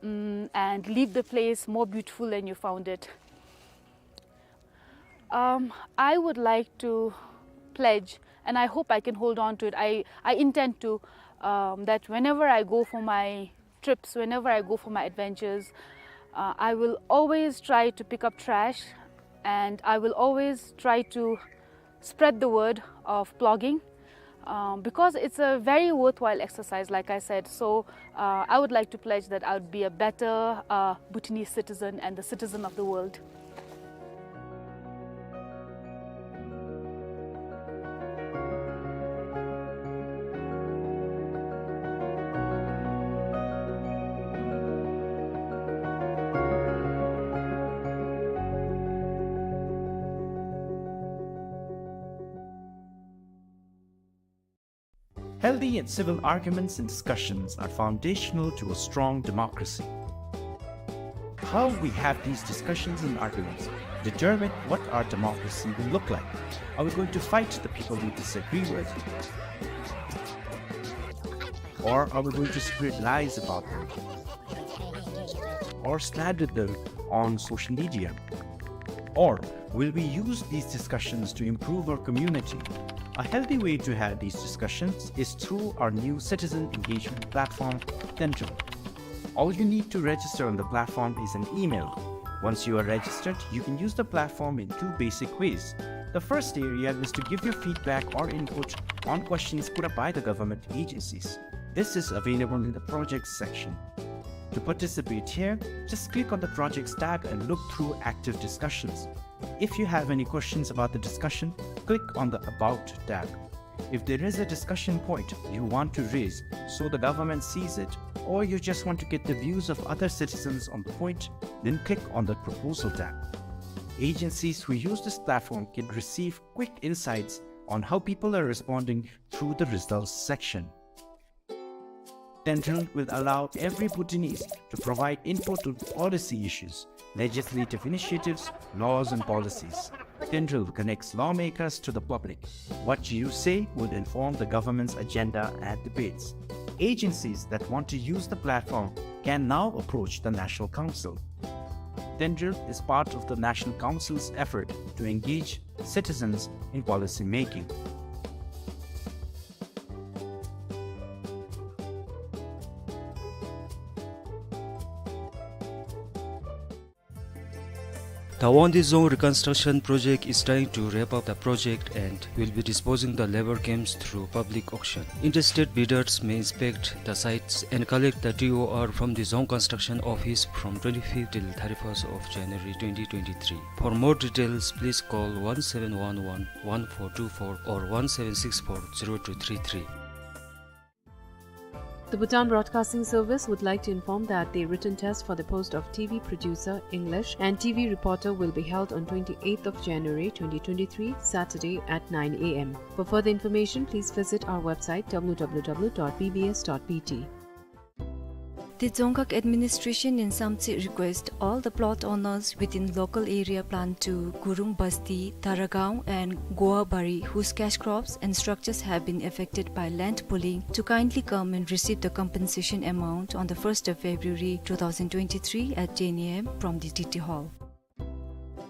mm, and leave the place more beautiful than you found it. Um, I would like to pledge, and I hope I can hold on to it. I, I intend to, um, that whenever I go for my trips, whenever I go for my adventures, uh, I will always try to pick up trash, and I will always try to spread the word of plogging, um, because it's a very worthwhile exercise, like I said. So, uh, I would like to pledge that I would be a better, uh, Bhutanese citizen and the citizen of the world. Healthy and civil arguments and discussions are foundational to a strong democracy. How we have these discussions and arguments determine what our democracy will look like. Are we going to fight the people we disagree with? Or are we going to spread lies about them? Or slander them on social media? Or will we use these discussions to improve our community? A healthy way to have these discussions is through our new citizen engagement platform, Tendril. All you need to register on the platform is an email. Once you are registered, you can use the platform in two basic ways. The first area is to give your feedback or input on questions put up by the government agencies. This is available in the projects section. To participate here, just click on the projects tab and look through active discussions. If you have any questions about the discussion, click on the About tab. If there is a discussion point you want to raise so the government sees it, or you just want to get the views of other citizens on the point, then click on the Proposal tab. Agencies who use this platform can receive quick insights on how people are responding through the results section. Tendril will allow every Bhutanese to provide input on policy issues, legislative initiatives, laws and policies. Tendril connects lawmakers to the public. What you say will inform the government's agenda and debates. Agencies that want to use the platform can now approach the National Council. Tendril is part of the National Council's effort to engage citizens in policy making. The Wangdue Dzong reconstruction project is trying to wrap up the project and will be disposing the labor camps through public auction. Interested bidders may inspect the sites and collect the T O R from the Dzong construction office from twenty-fifth till thirty-first of January twenty twenty-three. For more details, please call one seven one one one four two four or one seven six four zero two three three. The Bhutan Broadcasting Service would like to inform that the written test for the post of T V producer, English, and T V reporter will be held on twenty-eighth of January twenty twenty-three, Saturday at nine A M. For further information, please visit our website, W W W dot B B S dot B T. The Dzongkhag administration in Samtse request all the plot owners within local area plan two, Gurung Basti, Taragaon and Goabari, whose cash crops and structures have been affected by land pooling, to kindly come and receive the compensation amount on the first of February two thousand twenty-three at ten A M from the T T Hall.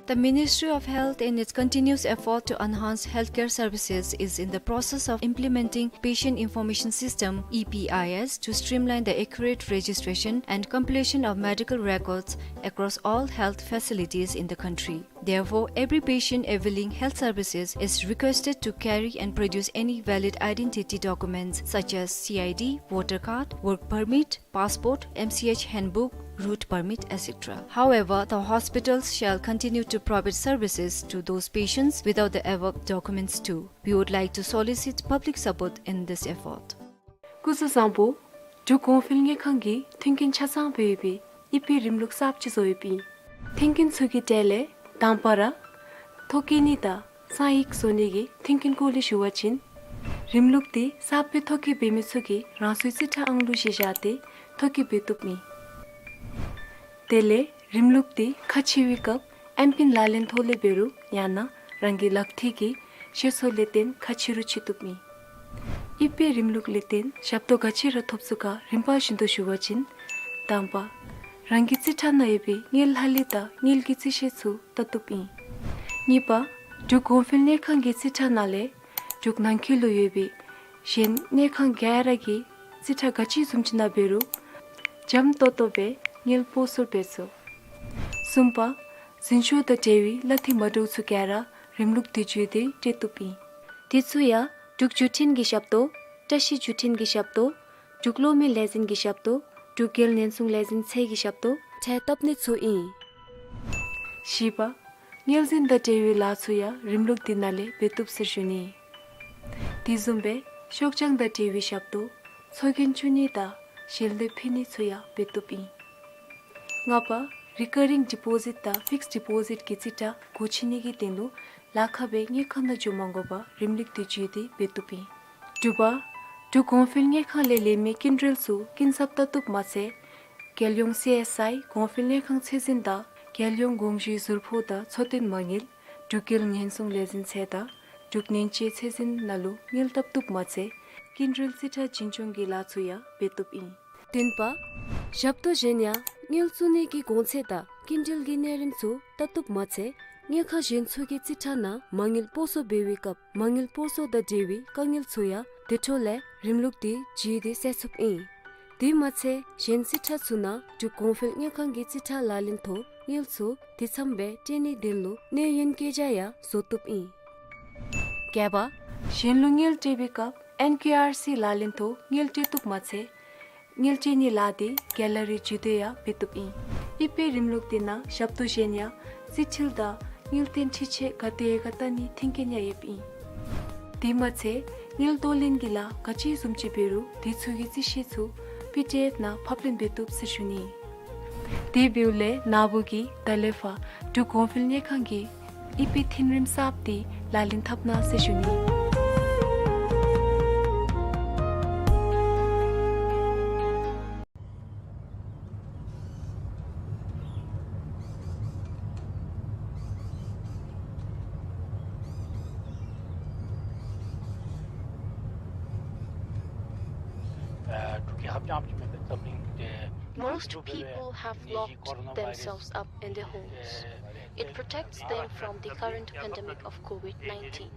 The Ministry of Health, in its continuous effort to enhance healthcare services, is in the process of implementing Patient Information System, E P I S, to streamline the accurate registration and completion of medical records across all health facilities in the country. Therefore, every patient availing health services is requested to carry and produce any valid identity documents such as C I D, voter card, work permit, passport, M C H handbook, route permit, et cetera. However, the hospitals shall continue to provide services to those patients without the above documents too. We would like to solicit public support in this effort. སྐུ་གཟུགས་བཟང་པོ། འབྲུག་གོང་འཕེལ་དངུལ་ཁང་གིས་མཐུན་རྐྱེན་ཆ་ཚང་སྦེ་ཡོད་པའི་ཨི་པེ་རིམ་ལུགས་གསརཔ་ཅིག་བཟོ་ཡོདཔ་ཨིན། མཐུན་རྐྱེན་ཚུ་གི་གྲས་ལས་དང་པ་ར་ཐོ་བཀོད་ནི་དང་གསང་ཡིག་བཟོ་ནི་གི་མཐུན་རྐྱེན་སྐོར་ལས་ཞུ་བ་ཅིན། རིམ་ལུགས་འདི་གསརཔ་སྦེ་ཐོ་བཀོད་འབད་མི་ཚུ་གིས་རང་སོའི་རྩིས་ཁྲ་ཨང་ལུ་གཞི་བཞག་སྟེ་ཐོ་བཀོད་འབད་བཏུབ་ཨིན། དེ་ལས་རིམ་ལུགས་འདི་ཁ་ཕྱེ་བའི་སྐབས་ཨེམ་པིན་ལག་ལེན་ཐོག་ལས་འབད་རུང་ཡང་ན་རང་གི་ལག་ཐིལ་གྱི་ཤེལ་སོ་ལས་བརྟེན་ཁ་ཕྱེ་རུང་ཕྱེ་བཏུབ་ཨིན། ཨི་པེ་རིམ་ལུགས་ལས་བརྟེན་ཞབས་ཏོག་ག་ཅི་ར་ཐོབ་ཚུགས་ག་རིམ་པ་བཞིན་དུ་ཞུ་བ་ཅིན། དང་པ། རང་གི་རྩིས་ཁྲ་ནང་ཡོད་པའི་དངུལ་ལྷག་ལུས་དང་དངུལ་གྱི་རྩིས་བཤེར་ཚུ་བལྟ་བཏུབ་ཨིན། གཉིས་པ། འབྲུག་གོང་འཕེལ་དངུལ་ཁང་གི་རྩིས་ཁྲ་ནང་ལས་འབྲུག་ནང་འཁོད་ལུ་ཡོད་པའི་གཞན་དངུལ་ཁང་ག་ར་གི་རྩིས་ཁྲ་ག་ཅི་བཟུམ་ཅིག་ནང་འབད་རུང་འཇམ་ཏོང་ཏོ་སྦེ་དངུལ་སྤོ་སོར་འབད་ཚུགས། གསུམ་པ། འཛིན་སྐྱོང་དང་འབྲེལ་བའི་གླ་འཐུས་མ་འདྲཝ་ཚུ་ག་ར་རིམ་ལུགས་འདི་བརྒྱུད་དེ་སྤྲོད་བཏུབ་ཨིན། དེ་ཚུ་ཡང་འབྲུག་བརྒྱུད་འཕྲིན་གྱི་ཞབས་ཏོག། བཀྲ་ཤིས་བརྒྱུད་འཕྲིན་གྱི་ཞབས་ཏོག། འབྲུག་གློག་མེ་ལས་འཛིན་གྱི་ཞབས་ཏོག། འབྲུག་རྒྱལ་ཉེན་སྲུང་ལས་འཛིན་ཚད་ཀྱི་ཞབས་ཏོག་འཕྲལ་བཏབ་ནི་ཚུ་ཨིན། བཞི་པ། དངུལ་འཛིན་དང་འབྲེལ་བའི་ལཱ་ཚུ་ཡང་རིམ་ལུགས་འདི་ནང་ལས་འབད་བཏུབ་ཟེར་ཞུ་ནི། དེ་བཟུམ་སྦེ་ཤོག་བྱང་དང་འབྲེལ་བའི་ཞབས་ཏོག། ཚོགས་རྒྱན་བཙུགས་ནི་དང་ཞལ་འདེབས་ཕུལ་ནི་ཚུ་ཡང་འབད་བཏུབ་ཨིན། ལྔ་པ། རི་ཀ་རིང་ཌི་པོ་ཟིཊ་དང་ཕིགསཌ་ཌི་པོ་ཟིཊ་གི་རྩིས་ཁྲ་སྒོ་ཕྱེ་ནི་གི་དོན་ལུ་ལཱ་ཁག་སྦེ་དངུལ་ཁང་ནང་འགྱོ་མ་དགོ་པར་རིམ་ལུགས་འདི་བརྒྱུད་དེ་འབད་བཏུབ་ཨིན། དྲུག་པ། འབྲུག་གོང་འཕེལ་དངུལ་ཁང་ལས་ལེན་མི་སྐྱིན་འགྲུལ་ཚུ་སྐྱིན་ཚབ་བལྟ་བཏུབ་མ་ཚད། རྒྱལ་ཡོངས་སི་ཨེསི་ཨའི་གོང་འཕེལ་དངུལ་ཁང་ཚད་འཛིན་དང་རྒྱལ་ཡོངས་དགོངས་ཞུའི་ཟུར་ཕོགས་དང་འཚོ་རྟེན་མ་དངུལ། འབྲུག་རྒྱལ་ཉེན་སྲུང་ལས་འཛིན་ཚད་དང་འབྲུག་ཉེན་བཅོལ་ཚད་འཛིན་ནང་ལུ་དངུལ་བཏབ་བཏུབ་མ་ཚད་སྐྱིན་འགྲུལ་རྩིས་ཁྲ་འཛིན་སྐྱོང་གི་ལཱ་ཚུ་ཡང་འབད་བཏུབ་ཨིན། བདུན་པ། ཞབས་ཏོག་གཞན་ཡང་དངུལ་བཙུགས་ནི་གི་གོང་ཚད་དང་སྐྱིན་འགྲུལ་གྱི་གནས་རིམ་ཚུ་བལྟ་བཏུབ་མ་ཚད་དངུལ་ཁང་གཞན་ཚུ་གི་རྩིས་ཁྲ་ནང་མ་དངུལ་སྤོ་སོར་འབད་བའི་སྐབས་མ་དངུལ་སྤོ་སོར་དང་འབྲེལ་བའི་དཀའ་ངལ་ཚུ་ཡང་དེ་འཕྲོ་ལས་རིམ་ལུགས་འདི་བརྒྱུད་དེ་སེལ་ཚུགསཔ་ཨིན། དེ་མ་ཚད་གཞན་རྩིས་ཁྲ་ཚུ་ནང་འབྲུག་གོང་འཕེལ་དངུལ་ཁང་གི་རྩིས་ཁྲ་ལག་ལེན་ཐོག་དངུལ་ཚུ་དེ་ཙམ་སྦེ་སྤྲོད་ནིའི་དོན་ལུ་གནས་ཡུན་བཀོད་རྒྱ་ཡང་བཟོ་བཏུབ་ཨིན། བརྒྱད་པ། གཞན་ལུ་དངུལ་སྤྲོད་པའི་སྐབས་ཨེན་ཀེ་ཨར་སི་ལག་ལེན་ཐོག་དངུལ་སྤྲོད་བཏུབ་མ་ཚད་དངུལ་སྤྲོད་ནིའི་ལཱ་འདི་རྒྱལ་ལ་རིས་བརྒྱུད་དེ་ཡང་འབད་བཏུབ་ཨིན། ཨི་པེ་རིམ་ལུགས་འདི་ནང་ཞབས་ཏོག་གཞན་ཡང་རྩིས་འཐུས་དང་དངུལ་བརྟེན་འཕྲུལ་ཆས་ག་དེ་ག་བལྟ་ནིའི་མཐུན་རྐྱེན་ཡང་ཡོདཔ་ཨིན། དེ་མ་ཚད་དངུལ་གཏོར་ལེན་གྱི་ལཱ་ག་ཅི་བཟུམ་ཅིག་འབད་རུང་དེ་ཚུ་གི་རྩིས་བཤེར་ཚུ་པི་ཌི་ཨེཕ་ནང་ཕབ་ལེན་འབད་བཏུབ་ཟེར་ཞུ་ནི། དེ་འབདཝ་ལས་ན་བུ་གིས་ད་ལས་ཕར་འབྲུག་གོང་འཕེལ་དངུལ་ཁང་གི་ཨི་པེ་མཐུན་རིམ་གསརཔ་འདི་ལག་ལེན་འཐབ་གནང་ཟེར་ཞུ་ནི། Most people have locked themselves up in their homes. It protects them from the current pandemic of COVID nineteen.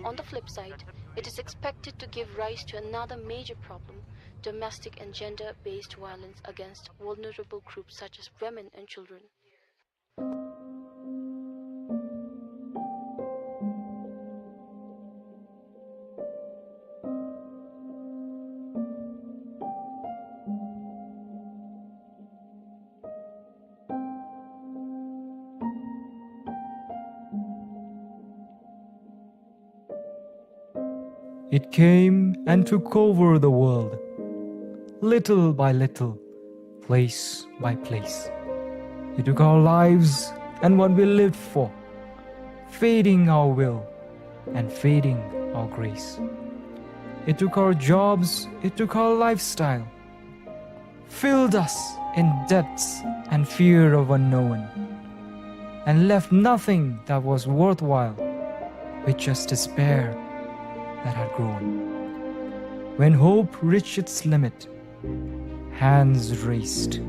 On the flip side, it is expected to give rise to another major problem, domestic and gender-based violence against vulnerable groups such as women and children. It came and took over the world, little by little, place by place. It took our lives and what we lived for, fading our will and fading our grace. It took our jobs, it took our lifestyle, filled us in debts and fear of unknown, and left nothing that was worthwhile, with just despair that had grown. When hope reached its limit, hands raised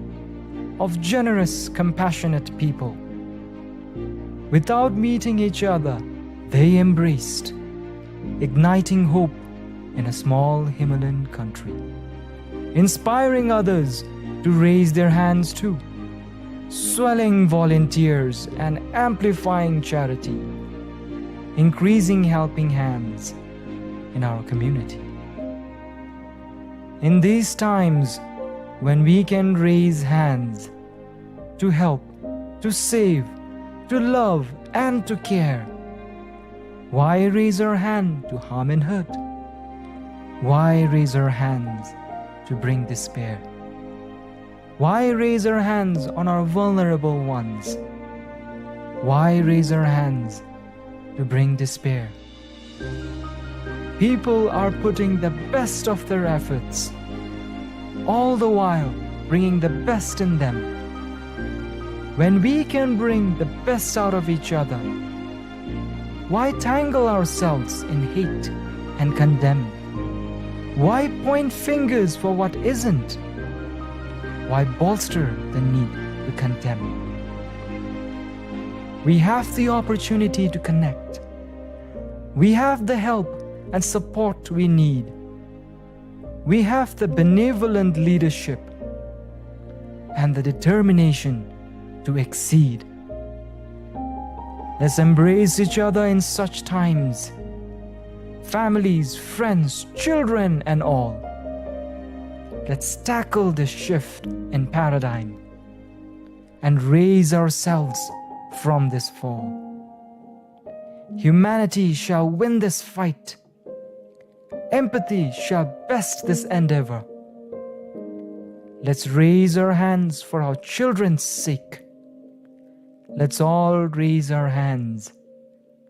of generous, compassionate people, without meeting each other, they embraced, igniting hope in a small Himalayan country, inspiring others to raise their hands too, swelling volunteers and amplifying charity, increasing helping hands in our community. In these times when we can raise hands to help, to save, to love, and to care, why raise our hand to harm and hurt? Why raise our hands to bring despair? Why raise our hands on our vulnerable ones? Why raise our hands to bring despair? People are putting the best of their efforts, all the while bringing the best in them. When we can bring the best out of each other, why tangle ourselves in hate and condemn? Why point fingers for what isn't? Why bolster the need to condemn? We have the opportunity to connect. We have the help and support we need. We have the benevolent leadership and the determination to exceed. Let's embrace each other in such times. Families, friends, children, and all. Let's tackle this shift in paradigm and raise ourselves from this fall. Humanity shall win this fight. Empathy shall best this endeavor. Let's raise our hands for our children's sake. Let's all raise our hands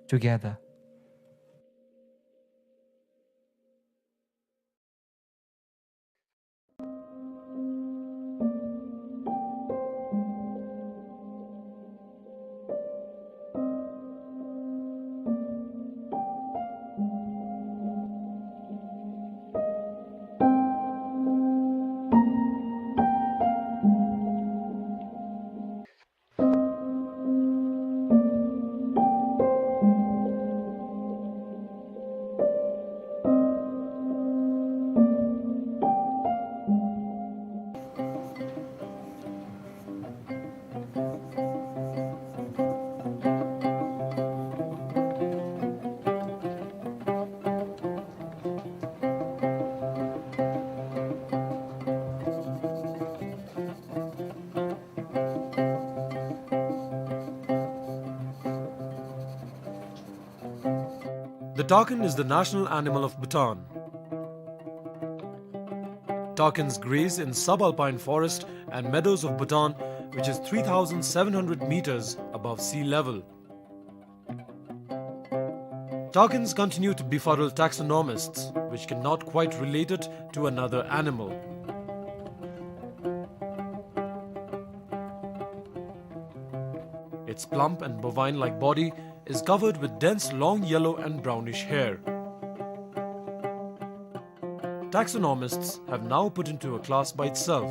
together. The takin is the national animal of Bhutan. Takins graze in subalpine forest and meadows of Bhutan, which is three thousand seven hundred meters above sea level. Takins continue to befuddle taxonomists, which cannot quite relate it to another animal. Its plump and bovine-like body is covered with dense long yellow and brownish hair. Taxonomists have now put into a class by itself.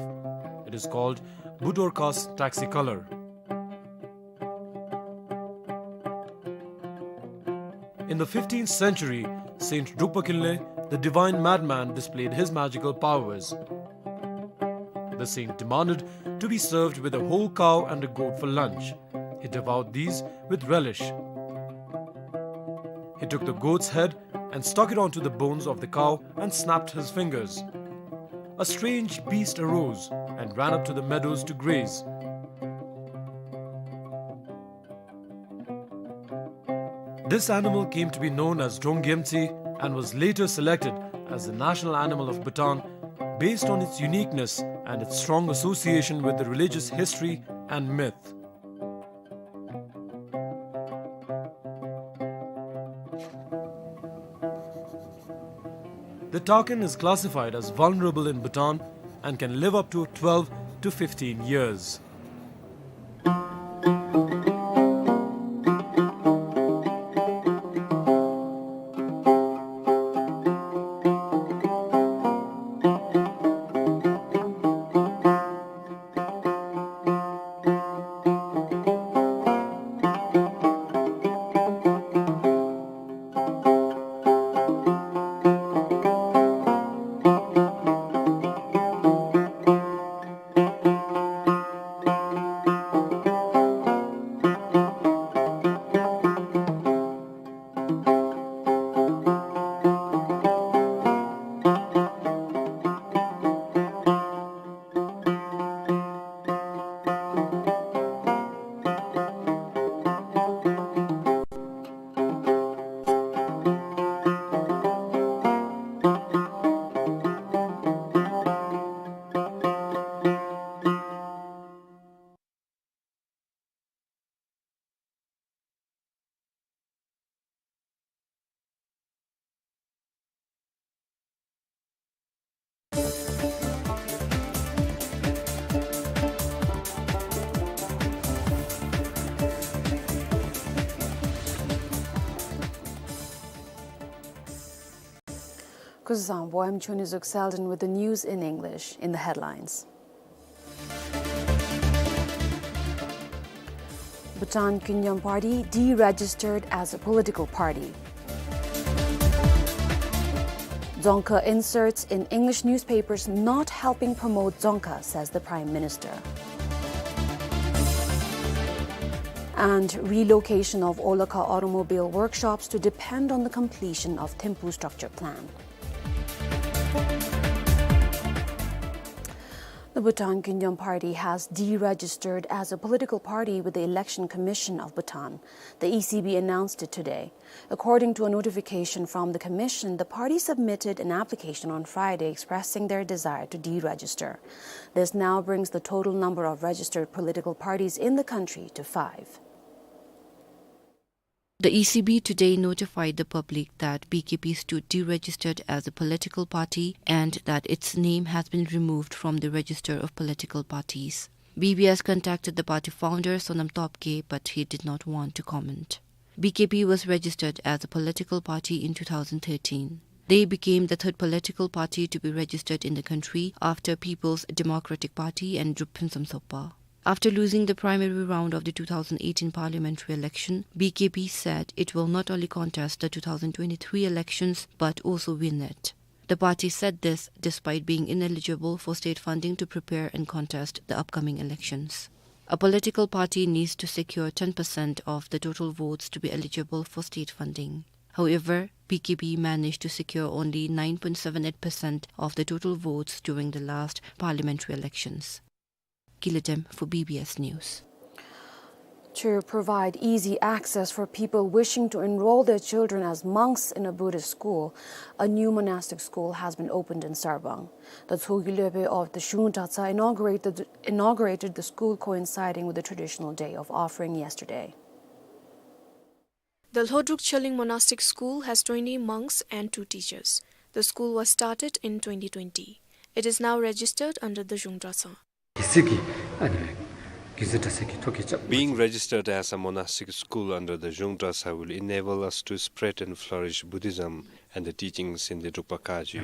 It is called Budorcas taxicolor. In the fifteenth century, Saint Drukpa Kinley, the divine madman, displayed his magical powers. The saint demanded to be served with a whole cow and a goat for lunch. He devoured these with relish. He took the goat's head and stuck it onto the bones of the cow and snapped his fingers. A strange beast arose and ran up to the meadows to graze. This animal came to be known as Drong Gyemtse and was later selected as the national animal of Bhutan based on its uniqueness and its strong association with the religious history and myth. The takin is classified as vulnerable in Bhutan and can live up to twelve to fifteen years. Kuzuzangpo, I'm Chonizuk Selden with the news in English. In the headlines, Bhutan Kyungyom Party deregistered as a political party. Dzongkha inserts in English newspapers not helping promote Dzongkha, says the Prime Minister. And relocation of Olakha automobile workshops to depend on the completion of Thimphu structure plan. The Bhutan Kyungyom Party has deregistered as a political party with the Election Commission of Bhutan. The E C B announced it today. According to a notification from the commission, the party submitted an application on Friday expressing their desire to deregister. This now brings the total number of registered political parties in the country to five. The E C B today notified the public that B K P stood deregistered as a political party and that its name has been removed from the register of political parties. B B S contacted the party founder, Sonam Topgay, but he did not want to comment. B K P was registered as a political party in two thousand thirteen. They became the third political party to be registered in the country after People's Democratic Party and Drukphun Samsokpa. After losing the primary round of the two thousand eighteen parliamentary election, B K P said it will not only contest the two thousand twenty-three elections but also win it. The party said this despite being ineligible for state funding to prepare and contest the upcoming elections. A political party needs to secure ten percent of the total votes to be eligible for state funding. However, B K P managed to secure only nine point seven eight percent of the total votes during the last parliamentary elections. Gila Dem for B B S News. To provide easy access for people wishing to enroll their children as monks in a Buddhist school, a new monastic school has been opened in Sarpang. The Tshogkyu Lopen of the Zhung Dratshang inaugurated, inaugurated the school, coinciding with the traditional day of offering yesterday. The Lhotdruk Tshölying Monastic School has twenty monks and two teachers. The school was started in twenty twenty. It is now registered under the Zhung Dratshang. Being registered as a monastic school under the Zhung Dratshang will enable us to spread and flourish Buddhism and the teachings in the Drukpa Kaji.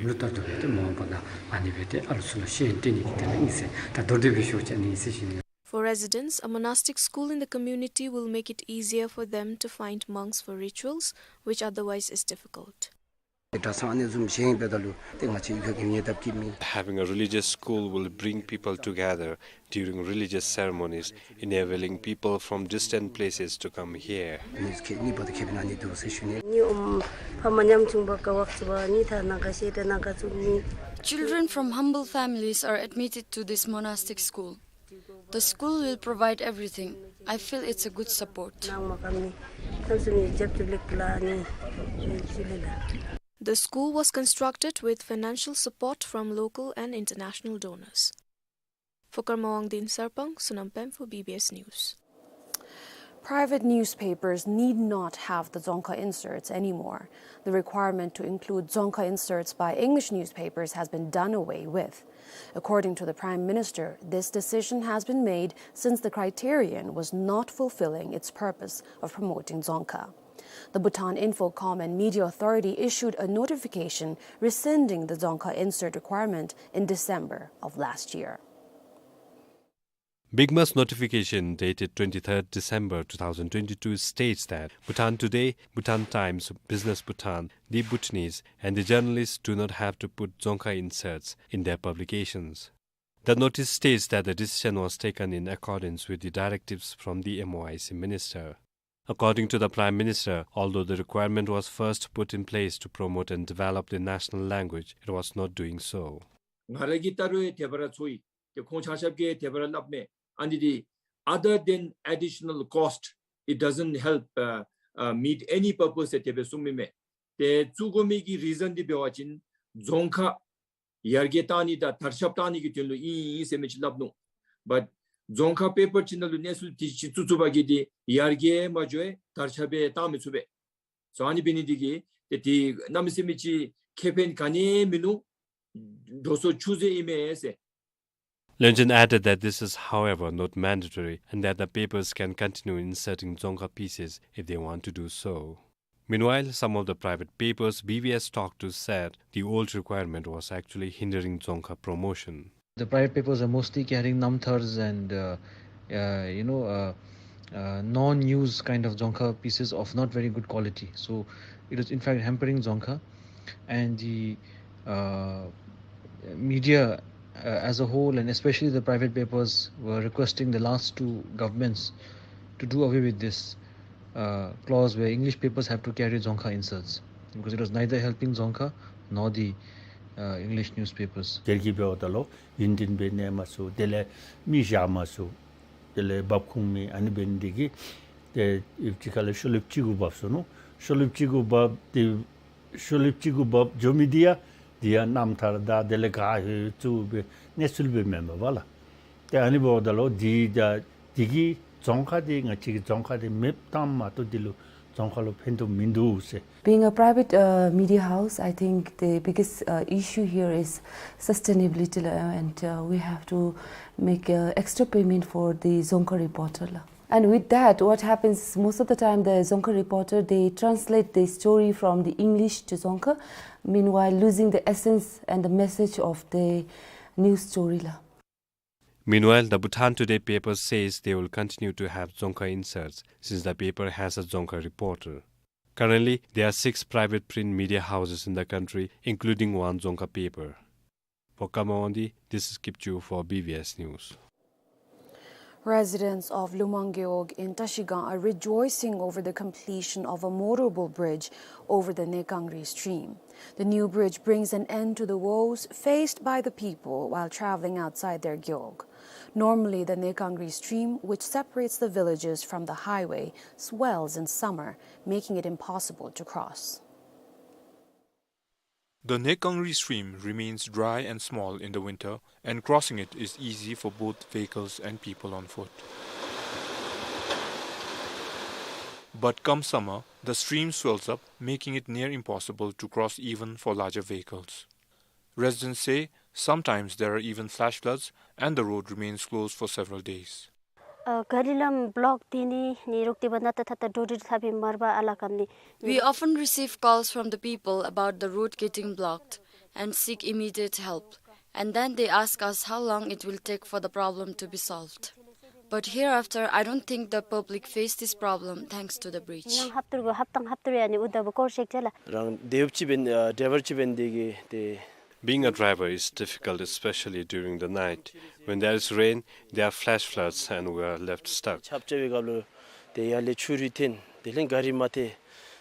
For residents, a monastic school in the community will make it easier for them to find monks for rituals, which otherwise is difficult. Having a religious school will bring people together during religious ceremonies, enabling people from distant places to come here. Children from humble families are admitted to this monastic school. The school will provide everything. I feel it's a good support. The school was constructed with financial support from local and international donors. For Karma Wangdi in Sarpang, Sonam Pem for B B S News. Private newspapers need not have the Dzongkha inserts anymore. The requirement to include Dzongkha inserts by English newspapers has been done away with. According to the Prime Minister, this decision has been made since the criterion was not fulfilling its purpose of promoting Dzongkha. The Bhutan Infocom and Media Authority issued a notification rescinding the Dzongkha insert requirement in December of last year. BICMA's notification dated twenty-third December two thousand twenty-two states that Bhutan Today, Bhutan Times, Business Bhutan, The Bhutanese, and the journalists do not have to put Dzongkha inserts in their publications. The notice states that the decision was taken in accordance with the directives from the M O I C minister. According to the Prime Minister, although the requirement was first put in place to promote and develop the national language, it was not doing so. ང་ར་གི་ལྟ་རུང་ཡང་དེ་སྦེ་ར་ཚོར་ཡི། ཏེ་ཁོང་ཆ་ཁྱབ་ཀྱིས་དེ་སྦེ་ར་སླབ་མས། ཨ་ནི་འདི་other than additional cost, it doesn't help, uh, uh, meet any purpose ཟེར་དེ་སྦེ་གསུངས་མི་མས། ཏེ་བཙུགས་དགོ་མི་གི་རི་ཛཱན་འདི་འབད་བ་ཅིན་རྫོང་ཁ་ཡར་རྒྱས་གཏང་ནི་དང་དར་ཁྱབ་གཏང་ནི་གི་དོན་ལུ་ཨིན་ཨིན་ཟེར་མི་ཅིག་སླབ་ནུག། བཊ་རྫོང་ཁ་པེ་པར་ཅིག་ནང་ལུ་གནས་ཚུལ་དེ་ཅིག་བཙུགས་བཙུགས་པ་གིས་ཏེ་ཡར་རྒྱས་མ་འགྱོ་བར་དར་ཁྱབ་སྦེ་གཏང་མི་ཚུགས་པས། སོ་ཨ་ནི་འབད་ནི་འདི་གིས་ཏེ་དེ་གནམ་མེད་ས་མེད་ཅིག་ཁེ་ཕན་ག་ནི་ཡང་མིན་ནུག། འགྲོ་སོང་ཆུད་ཟོས་ཨིན་མས་ཟེར། Lönjen added that this is, however, not mandatory and that the papers can continue inserting Dzongkha pieces if they want to do so. Meanwhile, some of the private papers B B S talked to said the old requirement was actually hindering Dzongkha promotion. The private papers are mostly carrying Namthars and, uh, uh, you know, uh, uh, non-news kind of Dzongkha pieces of not very good quality. So it was in fact hampering Dzongkha, and the, uh, media, uh, as a whole, and especially the private papers, were requesting the last two governments to do away with this, uh, clause where English papers have to carry Dzongkha inserts, because it was neither helping Dzongkha nor the, uh, English newspapers. དེར་གྱིས་འབདཝ་ད་ལུ་ཡུན་བརྟན་སྦེ་གནས་མ་ཚུགས། དེ་ལས་མི་བཞག་མ་ཚུགས། དེ་ལས་འབག་ཁུངས་མེད། ཨ་ནི་འབད་ནི་དེ་གིས་ཏེ་ཨིབ་ཅིག་ཁ་ལས་ཤོ་ལེབ་ཅིག་གུ་འབག་སོ་ནུག། ཤོ་ལེབ་ཅིག་གུ་འབག་སྟེ་ཤོ་ལེབ་ཅིག་གུ་འབག་འགྱོ་མི་དེ་ཡང་དེ་ཡང་རྣམ་ཐར་དང་དེ་ལས་ག་ཧེ་བཙུགས་སྦེ་གནས་ཚུལ་སྦེ་མེན་པས་ལགས། ཏེ་ཨ་ནི་འབདཝ་ད་ལུ་དེ་ད་དེ་གིས་རྫོང་ཁག་དེ་ང་བཅས་ཀྱི་རྫོང་ཁག་དེ་མེདཔ་བཏངམ་མ་གཏོགས་དེ་ལུ་རྫོང་ཁག་ལུ་ཕན་ཐོགས་མིན་འདུག་ཟེར། Being a private, uh, media house, I think the biggest, uh, issue here is sustainability, uh, and, uh, we have to make, uh, extra payment for the Dzongkha reporter la. And with that, what happens most of the time, the Dzongkha reporter, they translate the story from the English to Dzongkha, meanwhile losing the essence and the message of the news story la. Meanwhile, the Bhutan Today paper says they will continue to have Dzongkha inserts since the paper has a Dzongkha reporter. Currently, there are six private print media houses in the country, including one Dzongkha paper. For Kama Wangdi, this is Kipchu for B B S News. Residents of Lumang Gewog in Trashigang are rejoicing over the completion of a motorable bridge over the Nekangri stream. The new bridge brings an end to the woes faced by the people while traveling outside their gewog. Normally, the Nekangri stream, which separates the villages from the highway, swells in summer, making it impossible to cross. The Nekangri stream remains dry and small in the winter, and crossing it is easy for both vehicles and people on foot. But come summer, the stream swells up, making it near impossible to cross even for larger vehicles. Residents say sometimes there are even flash floods and the road remains closed for several days. ཨ་ག་རི་ལམ་བོ་ལོཀ་ཏེ་ནི་ནི་རོག་ཏེ་བ་ན་ཏ་ཐ་ཏ་འགྲོ་འགྲུལ་ཐབས་མེདཔ་ཨ་ལ་ཀམ་ནི། We often receive calls from the people about the road getting blocked and seek immediate help. And then they ask us how long it will take for the problem to be solved. But hereafter, I don't think the public face this problem thanks to the bridge. ཉིནམ་ཧབ་ཏུར་གུ་ཧབ་ཏང་ཧབ་ཏུར་ཡ་ནི་འུ་ད་བུ་སྐོར་ཤེག་ཅ་ལ། རང་ཌའིབ་ཅིག་འབད་ཨ་ཌའི་བར་ཅིག་འབད་ནི་དེ་གིས་ཏེ། Being a driver is difficult, especially during the night. When there is rain, there are flash floods and we are left stuck. ཆརཔ་རྐྱབ་པའི་སྐབས་ལུ་ཏེ་ཡར་ལས་ཆུ་རུད་འཐོན། དེ་ལས་ག་རི་མ་ཐལ།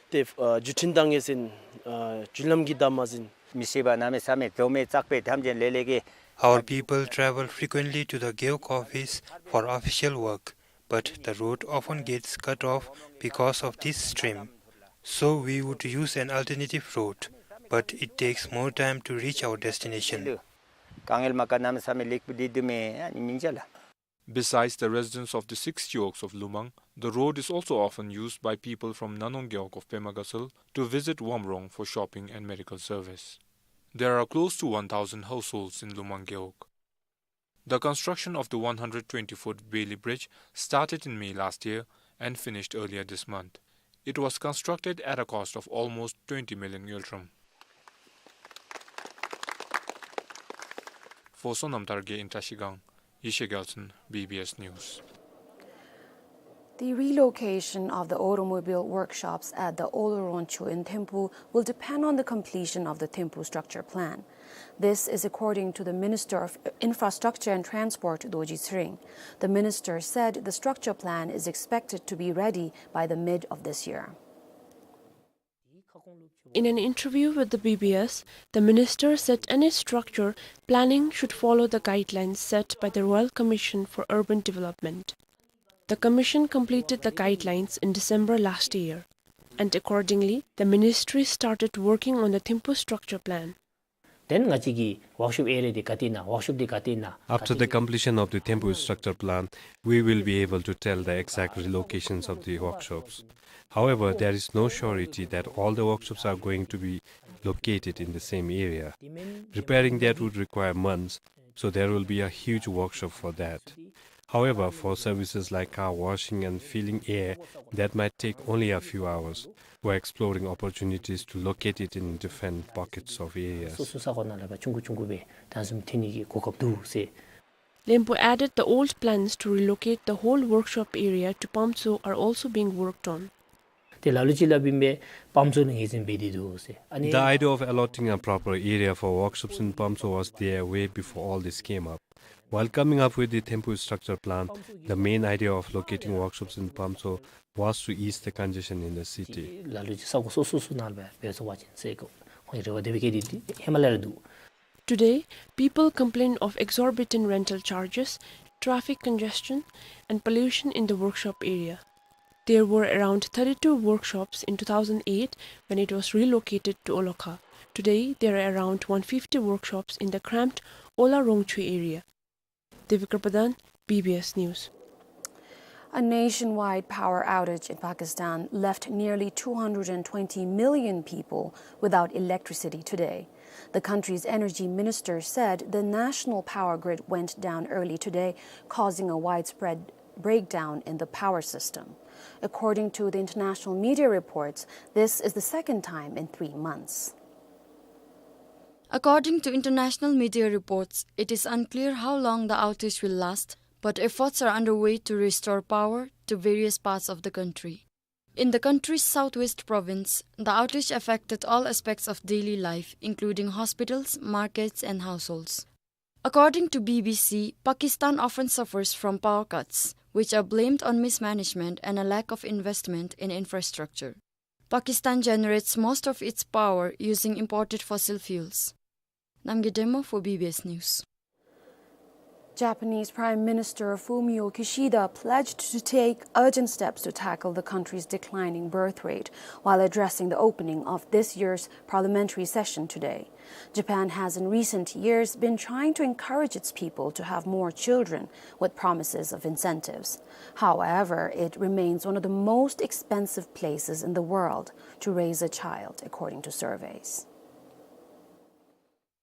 ཏེ་ཨ་བརྒྱུད་འཕྲིན་བཏང་ཡི་ཟེར་ཨ་བརྒྱུད་ལམ་གྱིས་བདའ་མས་ཟེར། མི་ཤེས་པ་གནམ་མེད་ས་མེད་འཛོམས་མི་ཙག་པའི་ཐམས་ཅད་ལས་ལས་ཀྱི། Our people travel frequently to the Gewog office for official work, but the road often gets cut off because of this stream. So we would use an alternative route, but it takes more time to reach our destination. དཀའ་ངལ་མ་ཀ་གནམ་མེད་ས་མེད་ལེགས་པོ་འདི་དུ་མེད་ཨ་ནི་མིན་ཅ་ལ། Besides the residents of the six gewog of Lumang, the road is also often used by people from Nanong Gewog of Pemagasal to visit Wamrong for shopping and medical service. There are close to one thousand households in Lumang Gewog. The construction of the one hundred twenty-foot Bailey Bridge started in May last year and finished earlier this month. It was constructed at a cost of almost twenty million ngultrum. For Sonam Targe in Trashigang, Yeshe Gyaltshen, B B S News. The relocation of the automobile workshops at the Olo Roncho in Thimphu will depend on the completion of the Thimphu structure plan. This is according to the Minister of Infrastructure and Transport, Dorji Tshering. The minister said the structure plan is expected to be ready by the mid of this year. In an interview with the B B S, the minister said any structure planning should follow the guidelines set by the Royal Commission for Urban Development. The commission completed the guidelines in December last year, and accordingly, the ministry started working on the Thimphu structure plan. དེ་ནང་ང་བཅས་ཀྱི་ཝརཀ་ཤོབ་ཨེ་རི་ཡ་འདི་ག་ཏེ་ཨིན་ན། ཝརཀ་ཤོབ་འདི་ག་ཏེ་ཨིན་ན། After the completion of the Thimphu structure plan, we will be able to tell the exact relocations of the workshops. However, there is no surety that all the workshops are going to be located in the same area. Repairing that would require months, so there will be a huge workshop for that. However, for services like car washing and filling air, that might take only a few hours. We're exploring opportunities to locate it in different pockets of areas. སོ་སོ་ས་གོ་ནང་ལས་ཕར་ཆུང་ཀུ་ཆུང་ཀུ་སྦེ་ད་བཟུམ་ཐོན་ནི་གི་གོ་སྐབས་འདུག་ཟེར། Lempo added the old plans to relocate the whole workshop area to Pamtso are also being worked on. ཏེ་ལ་ལུ་ཅིག་སླབ་ཨིན་པས། པམ་ཚོ་ནང་ཨེ་ཟེར་འབད་དེ་འདུག་ཟེར། ཨ་ནི། The idea of allotting a proper area for workshops in Pamtso was there way before all this came up. While coming up with the Thimphu structure plan, the main idea of locating workshops in Pamtso was to ease the congestion in the city. ལ་ལུ་ཅིག་ས་གོ་སོ་སོ་སོ་ནང་ལས་འབད་འབད་ཚུགས་པ་ཅིན་ཟེར་གོ་ཁོང་གི་རེ་བ་དེ་སྦེ་བསྐྱེད་དེ་ཧེ་མ་ལས་ར་འདུག། Today, people complain of exorbitant rental charges, traffic congestion, and pollution in the workshop area. There were around thirty-two workshops in two thousand eight when it was relocated to Olakha. Today, there are around one fifty workshops in the cramped Ola Rongchwi area. Devikar Pradhan, B B S News. A nationwide power outage in Pakistan left nearly two hundred and twenty million people without electricity today. The country's energy minister said the national power grid went down early today, causing a widespread breakdown in the power system. According to the international media reports, this is the second time in three months. According to international media reports, it is unclear how long the outage will last, but efforts are underway to restore power to various parts of the country. In the country's southwest province, the outage affected all aspects of daily life, including hospitals, markets, and households. According to B B C, Pakistan often suffers from power cuts, which are blamed on mismanagement and a lack of investment in infrastructure. Pakistan generates most of its power using imported fossil fuels. Namgay Demo for B B S News. Japanese Prime Minister Fumio Kishida pledged to take urgent steps to tackle the country's declining birth rate while addressing the opening of this year's parliamentary session today. Japan has in recent years been trying to encourage its people to have more children with promises of incentives. However, it remains one of the most expensive places in the world to raise a child, according to surveys.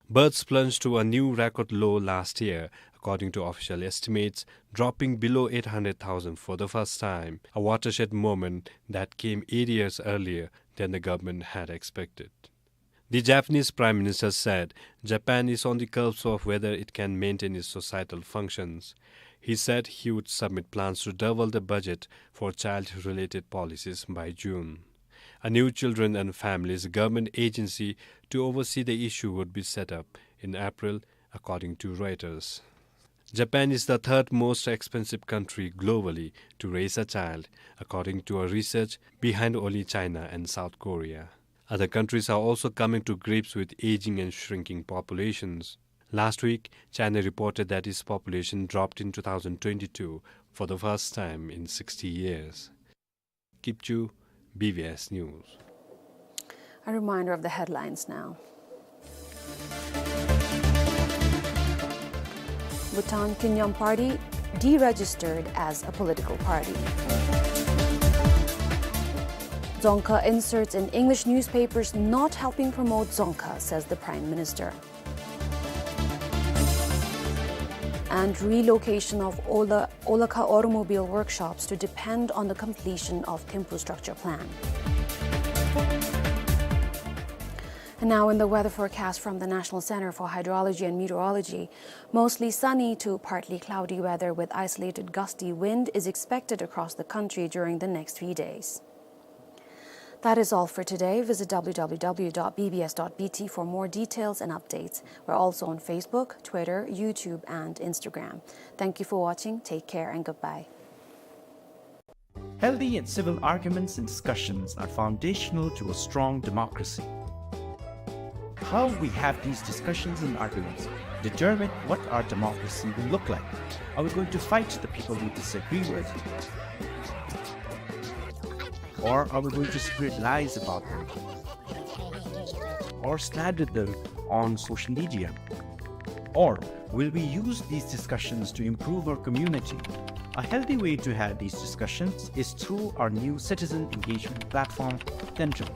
Births plunged to a new record low last year, according to official estimates, dropping below eight hundred thousand for the first time, a watershed moment that came eight years earlier than the government had expected. The Japanese Prime Minister said Japan is on the cusp of whether it can maintain its societal functions. He said he would submit plans to double the budget for child-related policies by June. A new children and families government agency to oversee the issue would be set up in April, according to Reuters. Japan is the third most expensive country globally to raise a child, according to a research behind only China and South Korea. Other countries are also coming to grips with aging and shrinking populations. Last week, China reported that its population dropped in two thousand twenty-two for the first time in sixty years. Kipchu, B B S News. A reminder of the headlines now. Bhutan Kin Nyam Party deregistered as a political party. Dzongkha inserts in English newspapers not helping promote Dzongkha, says the Prime Minister. And relocation of Ola-, Olakha automobile workshops to depend on the completion of Thimphu structure plan. And now in the weather forecast from the National Center for Hydrology and Meteorology, mostly sunny to partly cloudy weather with isolated gusty wind is expected across the country during the next three days. That is all for today. Visit W W W dot B B S dot B T for more details and updates. We're also on Facebook, Twitter, YouTube, and Instagram. Thank you for watching. Take care and goodbye. Healthy and civil arguments and discussions are foundational to a strong democracy. How we have these discussions and arguments determine what our democracy will look like. Are we going to fight the people we disagree with? Or are we going to spread lies about them? Or slander them on social media? Or will we use these discussions to improve our community? A healthy way to have these discussions is through our new citizen engagement platform, Tendril.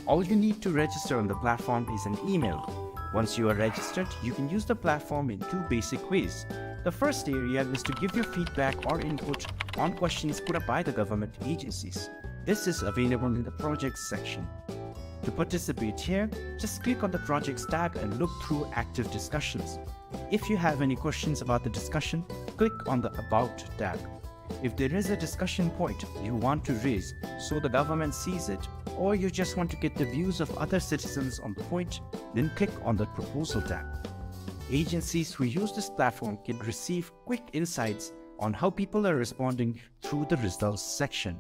All you need to register on the platform is an email. Once you are registered, you can use the platform in two basic ways. The first area is to give your feedback or input on questions put up by the government agencies. This is available in the projects section. To participate here, just click on the projects tab and look through active discussions. If you have any questions about the discussion, click on the About tab. If there is a discussion point you want to raise so the government sees it, or you just want to get the views of other citizens on the point, then click on the Proposal tab. Agencies who use this platform can receive quick insights on how people are responding through the results section.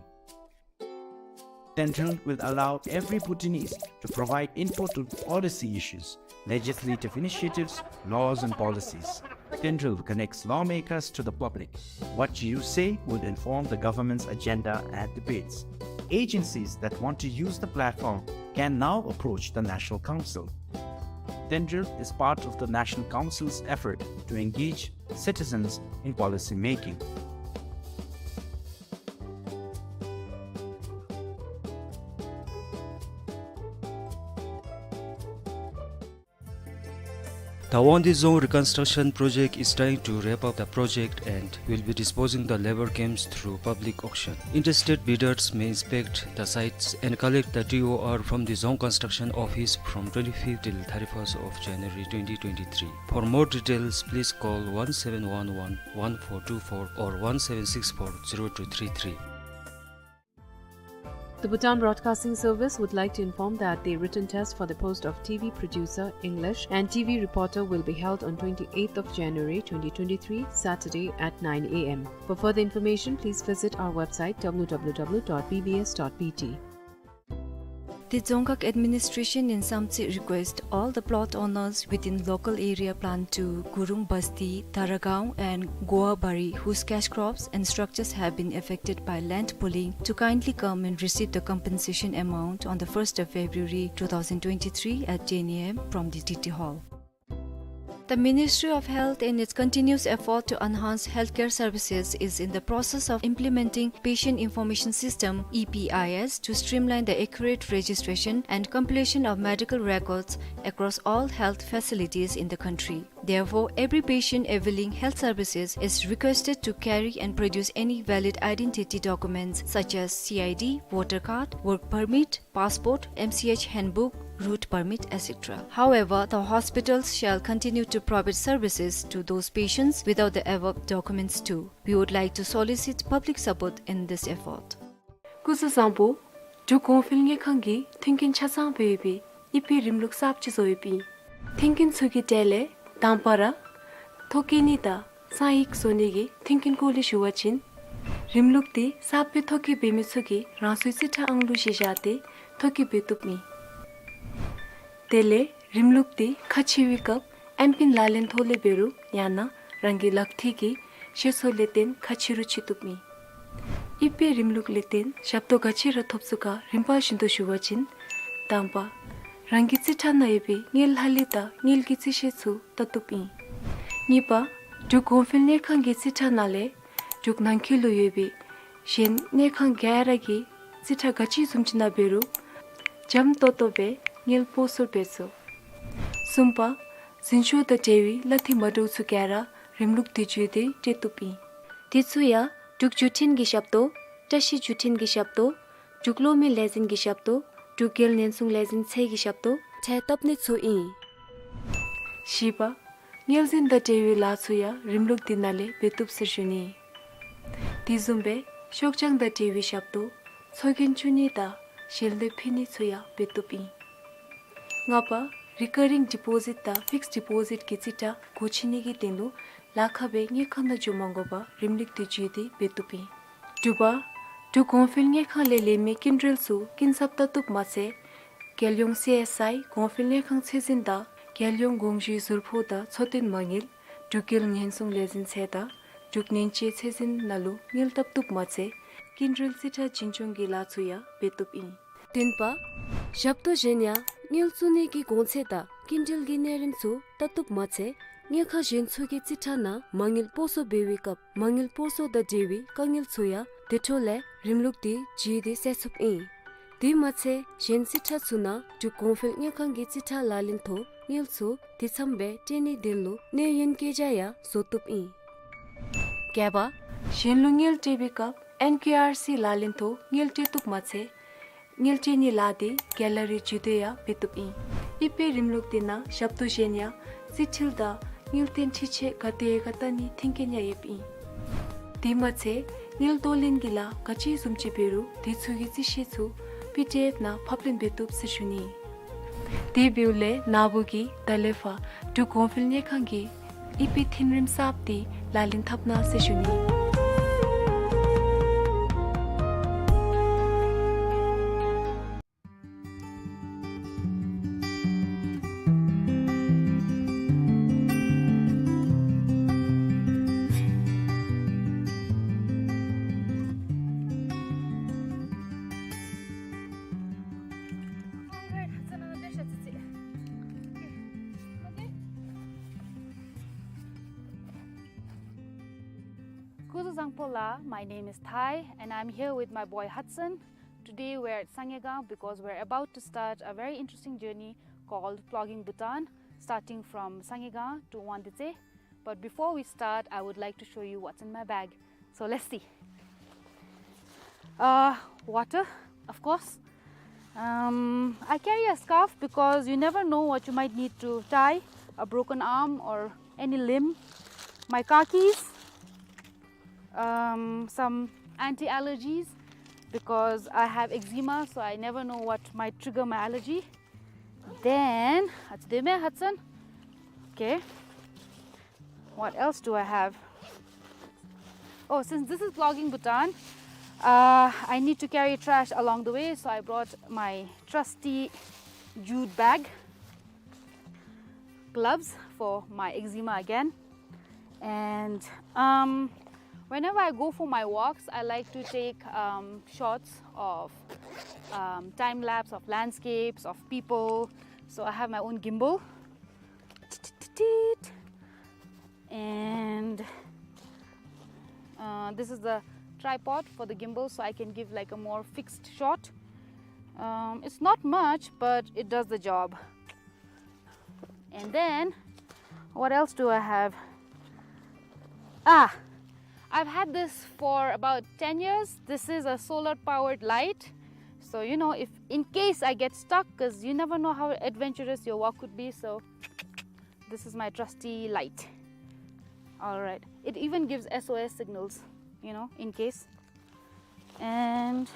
Tendril will allow every Bhutanese to provide input on policy issues, legislative initiatives, laws and policies. Tendril connects lawmakers to the public. What you say will inform the government's agenda and debates. Agencies that want to use the platform can now approach the National Council. Tendril is part of the National Council's effort to engage citizens in policy making. Tawangdi Dzong reconstruction project is trying to wrap up the project and will be disposing the labor camps through public auction. Interested bidders may inspect the sites and collect the T O R from the Dzong construction office from twenty-fifth till thirty-first of January twenty twenty-three. For more details, please call one seven one one one four two four or one seven six four zero two three three. The Bhutan Broadcasting Service would like to inform that the written test for the post of T V producer, English, and T V reporter will be held on twenty-eighth of January twenty twenty-three, Saturday at nine A M. For further information, please visit our website W W W dot B B S dot B T. The Dzongkhag administration in Samtse request all the plot owners within local area plan two, Gurung Basti, Taragaon and Goabari, whose cash crops and structures have been affected by land pooling, to kindly come and receive the compensation amount on the first of February two thousand twenty-three at ten A M from the T T Hall. The Ministry of Health, in its continuous effort to enhance healthcare services, is in the process of implementing Patient Information System, E P I S, to streamline the accurate registration and compilation of medical records across all health facilities in the country. Therefore, every patient availing health services is requested to carry and produce any valid identity documents such as C I D, voter card, work permit, passport, M C H handbook, route permit, et cetera. However, the hospitals shall continue to provide services to those patients without the above documents too. We would like to solicit public support in this effort. སྐུ་གཟུགས་བཟང་པོ། འབྲུག་གོང་འཕེལ་དངུལ་ཁང་གིས་མཐུན་རྐྱེན་ཆ་ཚང་སྦེ་ཡོད་པའི་ཨི་ཕི་རིམ་ལུགས་གསརཔ་ཅིག་བཟོ་ཡོདཔ་ཨིན། མཐུན་རྐྱེན་ཚུ་གི་གྲས་ལས་དང་པ་ར་ཐོ་བཀོད་ནི་དང་གསང་ཡིག་བཟོ་ནི་གི་མཐུན་རྐྱེན་སྐོར་ལས་ཞུ་བ་ཅིན། རིམ་ལུགས་འདི་གསརཔ་སྦེ་ཐོ་བཀོད་འབད་མི་ཚུ་གིས་རང་སོའི་རྩིས་ཁྲ་ཨང་ལུ་གཞི་བཞག་སྟེ་ཐོ་བཀོད་འབད་བཏུབ་ཨིན། དེ་ལས་རིམ་ལུགས་འདི་ཁ་ཕྱེ་བའི་སྐབས་ཨེམ་པིན་ལག་ལེན་ཐོག་ལས་འབད་རུང་ཡང་ན་རང་གི་ལག་ཐིལ་གྱི་ཤེས་ཚད་ལས་བརྟེན་ཁ་ཕྱེ་རུང་ཕྱེ་བཏུབ་ཨིན། ཨི་ཕི་རིམ་ལུགས་ལས་བརྟེན་ཞབས་ཏོག་ག་ཅི་ར་ཐོབ་ཚུགས་ག་རིམ་པ་བཞིན་དུ་ཞུ་བ་ཅིན། དང་པ། རང་གི་རྩིས་ཁྲ་ནང་ཡོད་པའི་དངུལ་ལྷག་ལུས་དང་དངུལ་གྱི་རྩིས་ཤེས་ཚུ་བལྟ་བཏུབ་ཨིན། གཉིས་པ། འབྲུག་གོང་འཕེལ་དངུལ་ཁང་གི་རྩིས་ཁྲ་ནང་ལས་འབྲུག་ནང་འཁོད་ལུ་ཡོད་པའི་གཞན་དངུལ་ཁང་ག་ར་གི་རྩིས་ཁྲ་ག་ཅི་བཟུམ་ཅིག་ནང་འབད་རུང་འཇམ་ཏོང་ཏོ་སྦེ་དངུལ་སྤོ་སོར་འབད་ཚུགས། གསུམ་པ། འཛིན་སྐྱོང་དང་འབྲེལ་བའི་གླ་འཐུས་མ་འདྲཝ་ཚུ་ག་ར་རིམ་ལུགས་འདི་བརྒྱུད་དེ་སྤྲོད་བཏུབ་ཨིན། དེ་ཚུ་ཡང་འབྲུག་བརྒྱུད་འཕྲིན་གྱི་ཞབས་ཏོག། བཀྲ་ཤིས་བརྒྱུད་འཕྲིན་གྱི་ཞབས་ཏོག། འབྲུག་གློག་མེ་ལས་འཛིན་གྱི་ཞབས་ཏོག། འབྲུག་རྒྱལ་ཉེན་སྲུང་ལས་འཛིན་ཚད་ཀྱི་ཞབས་ཏོག་འཕྲལ་བཏབ་ནི་ཚུ་ཨིན། བཞི་པ། དངུལ་འཛིན་དང་འབྲེལ་བའི་ལཱ་ཚུ་ཡང་རིམ་ལུགས་འདི་ནང་ལས་འབད་བཏུབ་ཟེར་ཞུ་ནི། དེ་བཟུམ་སྦེ་ཤོག་བྱང་དང་འབྲེལ་བའི་ཞབས་ཏོག། ཚོགས་རྒྱན་བཙུགས་ནི་དང་ཞལ་འདེབས་ཕུལ་ནི་ཚུ་ཡང་འབད་བཏུབ་ཨིན། ལྔ་པ། རི་ཀ་རིང་ཌི་པོ་ཟིཊ་དང་ཕིགསཌ་ཌི་པོ་ཟིཊ་གི་རྩིས་ཁྲ་སྒོ་ཕྱེ་ནི་གི་དོན་ལུ་ལཱ་ཁག་སྦེ་དངུལ་ཁང་ནང་འགྱོ་མ་དགོ་པར་རིམ་ལུགས་འདི་བརྒྱུད་དེ་འབད་བཏུབ་ཨིན། དྲུག་པ། འབྲུག་གོང་འཕེལ་དངུལ་ཁང་ལས་ལེན་མི་སྐྱིན་འགྲུལ་ཚུ་སྐྱིན་ཚབ་བལྟ་བཏུབ་མ་ཚད། རྒྱལ་ཡོངས་སི་ཨེསི་ཨའི་གོང་འཕེལ་དངུལ་ཁང་ཚད་འཛིན་དང་རྒྱལ་ཡོངས་དགོངས་ཞུའི་ཟུར་ཕོགས་དང་འཚོ་རྟེན་མ་དངུལ། འབྲུག་རྒྱལ་ཉེན་སྲུང་ལས་འཛིན་ཚད་དང་འབྲུག་ནན་དཔྱད་ཚད་འཛིན་ནང་ལུ་དངུལ་བཏབ་བཏུབ་མ་ཚད་སྐྱིན་འགྲུལ་རྩིས་ཁྲ་བྱིན་སྐྱོང་གི་ལཱ་ཚུ་ཡང་འབད་བཏུབ་ཨིན། བདུན་པ། ཞབས་ཏོག་གཞན་ཡང་དངུལ་བཙུགས་ནི་གི་གོང་ཚད་དང་སྐྱིན་འགྲུལ་གྱི་གནས་རིམ་ཚུ་བལྟ་བཏུབ་མ་ཚད་དངུལ་ཁང་གཞན་ཚུ་གི་རྩིས་ཁྲ་ནང་མ་དངུལ་སྤོ་སོར་འབད་བའི་སྐབས་མ་དངུལ་སྤོ་སོར་དང་འབྲེལ་བའི་དཀའ་ངལ་ཚུ་ཡང་དེ་འཕྲོ་ལས་རིམ་ལུགས་འདི་བརྒྱུད་དེ་སེལ་ཚུགསཔ་ཨིན། དེ་མ་ཚད་གཞན་རྩིས་ཁྲ་ཚུ་ནང་འབྲུག་གོང་འཕེལ་དངུལ་ཁང་གི་རྩིས་ཁྲ་ལག་ལེན་ཐོག་དངུལ་ཚུ་དེ་ཚངམ་སྦེ་སྤྲོད་ནིའི་དོན་ལུ་གནོད་ཡོན་བཀོད་རྒྱ་ཡང་བཟོ་བཏུབ་ཨིན། བརྒྱད་པ། གཞན་ལུ་དངུལ་སྤྲོད་པའི་སྐབས་ཨེན་ཀེ་ཨར་སི་ལག་ལེན་ཐོག་དངུལ་སྤྲོད་བཏུབ་མ་ཚད་དངུལ་སྤྲོད་ནིའི་ལཱ་དེ་གེ་ལ་རི་ཇུས་འདོན་ཡང་འབད་བཏུབ་ཨིན། ཨི་པའི་རིམ་ལུགས་དེ་ནང་ཞབས་ཏོག་གཞན་ཡང་རྩིས་འཕྲུལ་དང་དངུལ་རྟེན་འཕྲུལ་ཆས་ག་དེ་ག་བལྟ་ནིའི་མཐུན་རྐྱེན་ཡང་ཡོདཔ་ཨིན། དེ་མ་ཚད་དངུལ་གཏོར་ལེན་གྱི་ལཱ་ག་ཅི་བཟུམ་ཅིག་འབད་རུང་དེ་ཚུ་གི་རྩིས་ཞིབ་ཚུ་པི་ཌི་ཨེཕ་ནང་ཕབ་ལེན་འབད་བཏུབ་ཟེར་ཞུ་ནི། དེ་འབདཝ་ལས་ནཱ་བུ་གིས་ད་ལས་ཕར་འབྲུག་གོང་འཕེལ་དངུལ་ཁང་གི་ཨི་པའི་མཐུན་རིམ་གསརཔ་དེ་ལག་ལེན་འཐབ་གནང་ཟེར་ཞུ་ནི། Kuzuzangpola, my name is Thai, and I'm here with my boy Hudson. Today we're at Sangekang because we're about to start a very interesting journey called Plogging Bhutan, starting from Sangekang to Wangdue. But before we start, I would like to show you what's in my bag. So let's see. Uh, water, of course. Um, I carry a scarf because you never know what you might need to tie, a broken arm or any limb. My car keys, um, some anti-allergies because I have eczema, so I never know what might trigger my allergy. Then, that's the Hudson. Okay. What else do I have? Oh, since this is Plogging Bhutan, uh, I need to carry trash along the way, so I brought my trusty jute bag, gloves for my eczema again, and, um, whenever I go for my walks, I like to take, um, shots of, um, time lapse of landscapes, of people. So I have my own gimbal. And, uh, this is the tripod for the gimbal, so I can give, like, a more fixed shot. Um, it's not much, but it does the job. And then, what else do I have? Ah, I've had this for about ten years. This is a solar powered light. So, you know, if in case I get stuck, 'cause you never know how adventurous your walk could be, so this is my trusty light. All right. It even gives S O S signals, you know, in case. And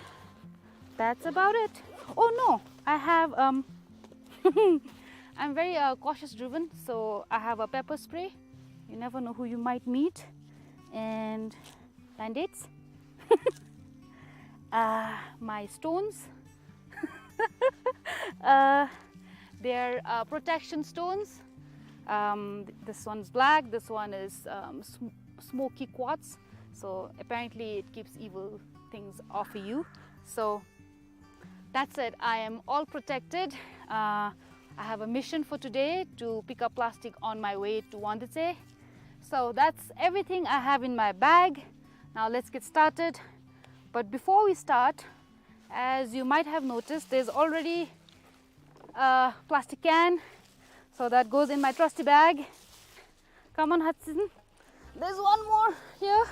that's about it. Oh no, I have, um, I'm very, uh, cautious driven, so I have a pepper spray. You never know who you might meet. And band-aids. Uh, my stones. Uh, they're, uh, protection stones. Um, th-, this one's black, this one is, um, sm-, smoky quartz. So apparently it keeps evil things off of you. So that's it. I am all protected. Uh, I have a mission for today to pick up plastic on my way to Wangdue. So that's everything I have in my bag. Now let's get started. But before we start, as you might have noticed, there's already a plastic can. So that goes in my trusty bag. Come on, Hudson. There's one more here.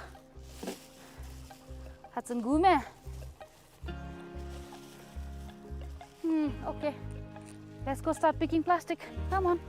Hudson, gume. Hmm, okay. Let's go start picking plastic. Come on.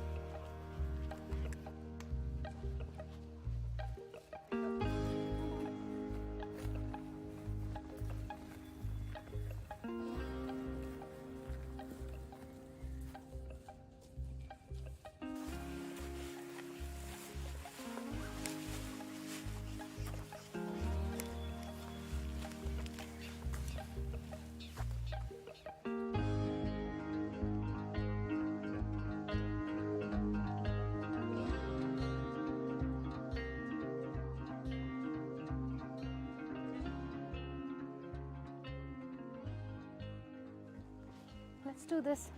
Let's do this.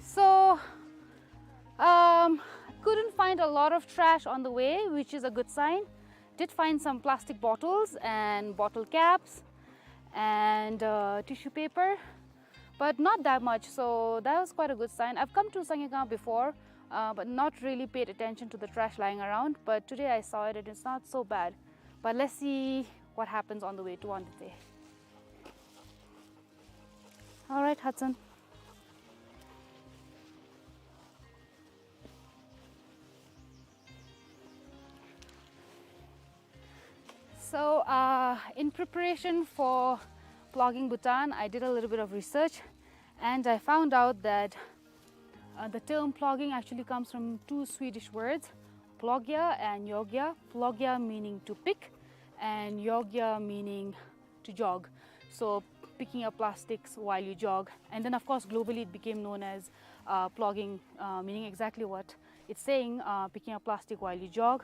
So, um, couldn't find a lot of trash on the way, which is a good sign. Did find some plastic bottles and bottle caps. and uh, tissue paper, but not that much. So that was quite a good sign. I've come to Sangekang before, uh, but not really paid attention to the trash lying around. But today I saw it, and it's not so bad. But let's see what happens on the way to Wangdue. All right, Hudson. So, uh, in preparation for Plogging Bhutan, I did a little bit of research, and I found out that, uh, the term plogging actually comes from two Swedish words, plogga and jogga. Plogga meaning to pick, and jogga meaning to jog. So picking up plastics while you jog. And then, of course, globally it became known as, uh, plogging, uh, meaning exactly what it's saying, uh, picking up plastic while you jog.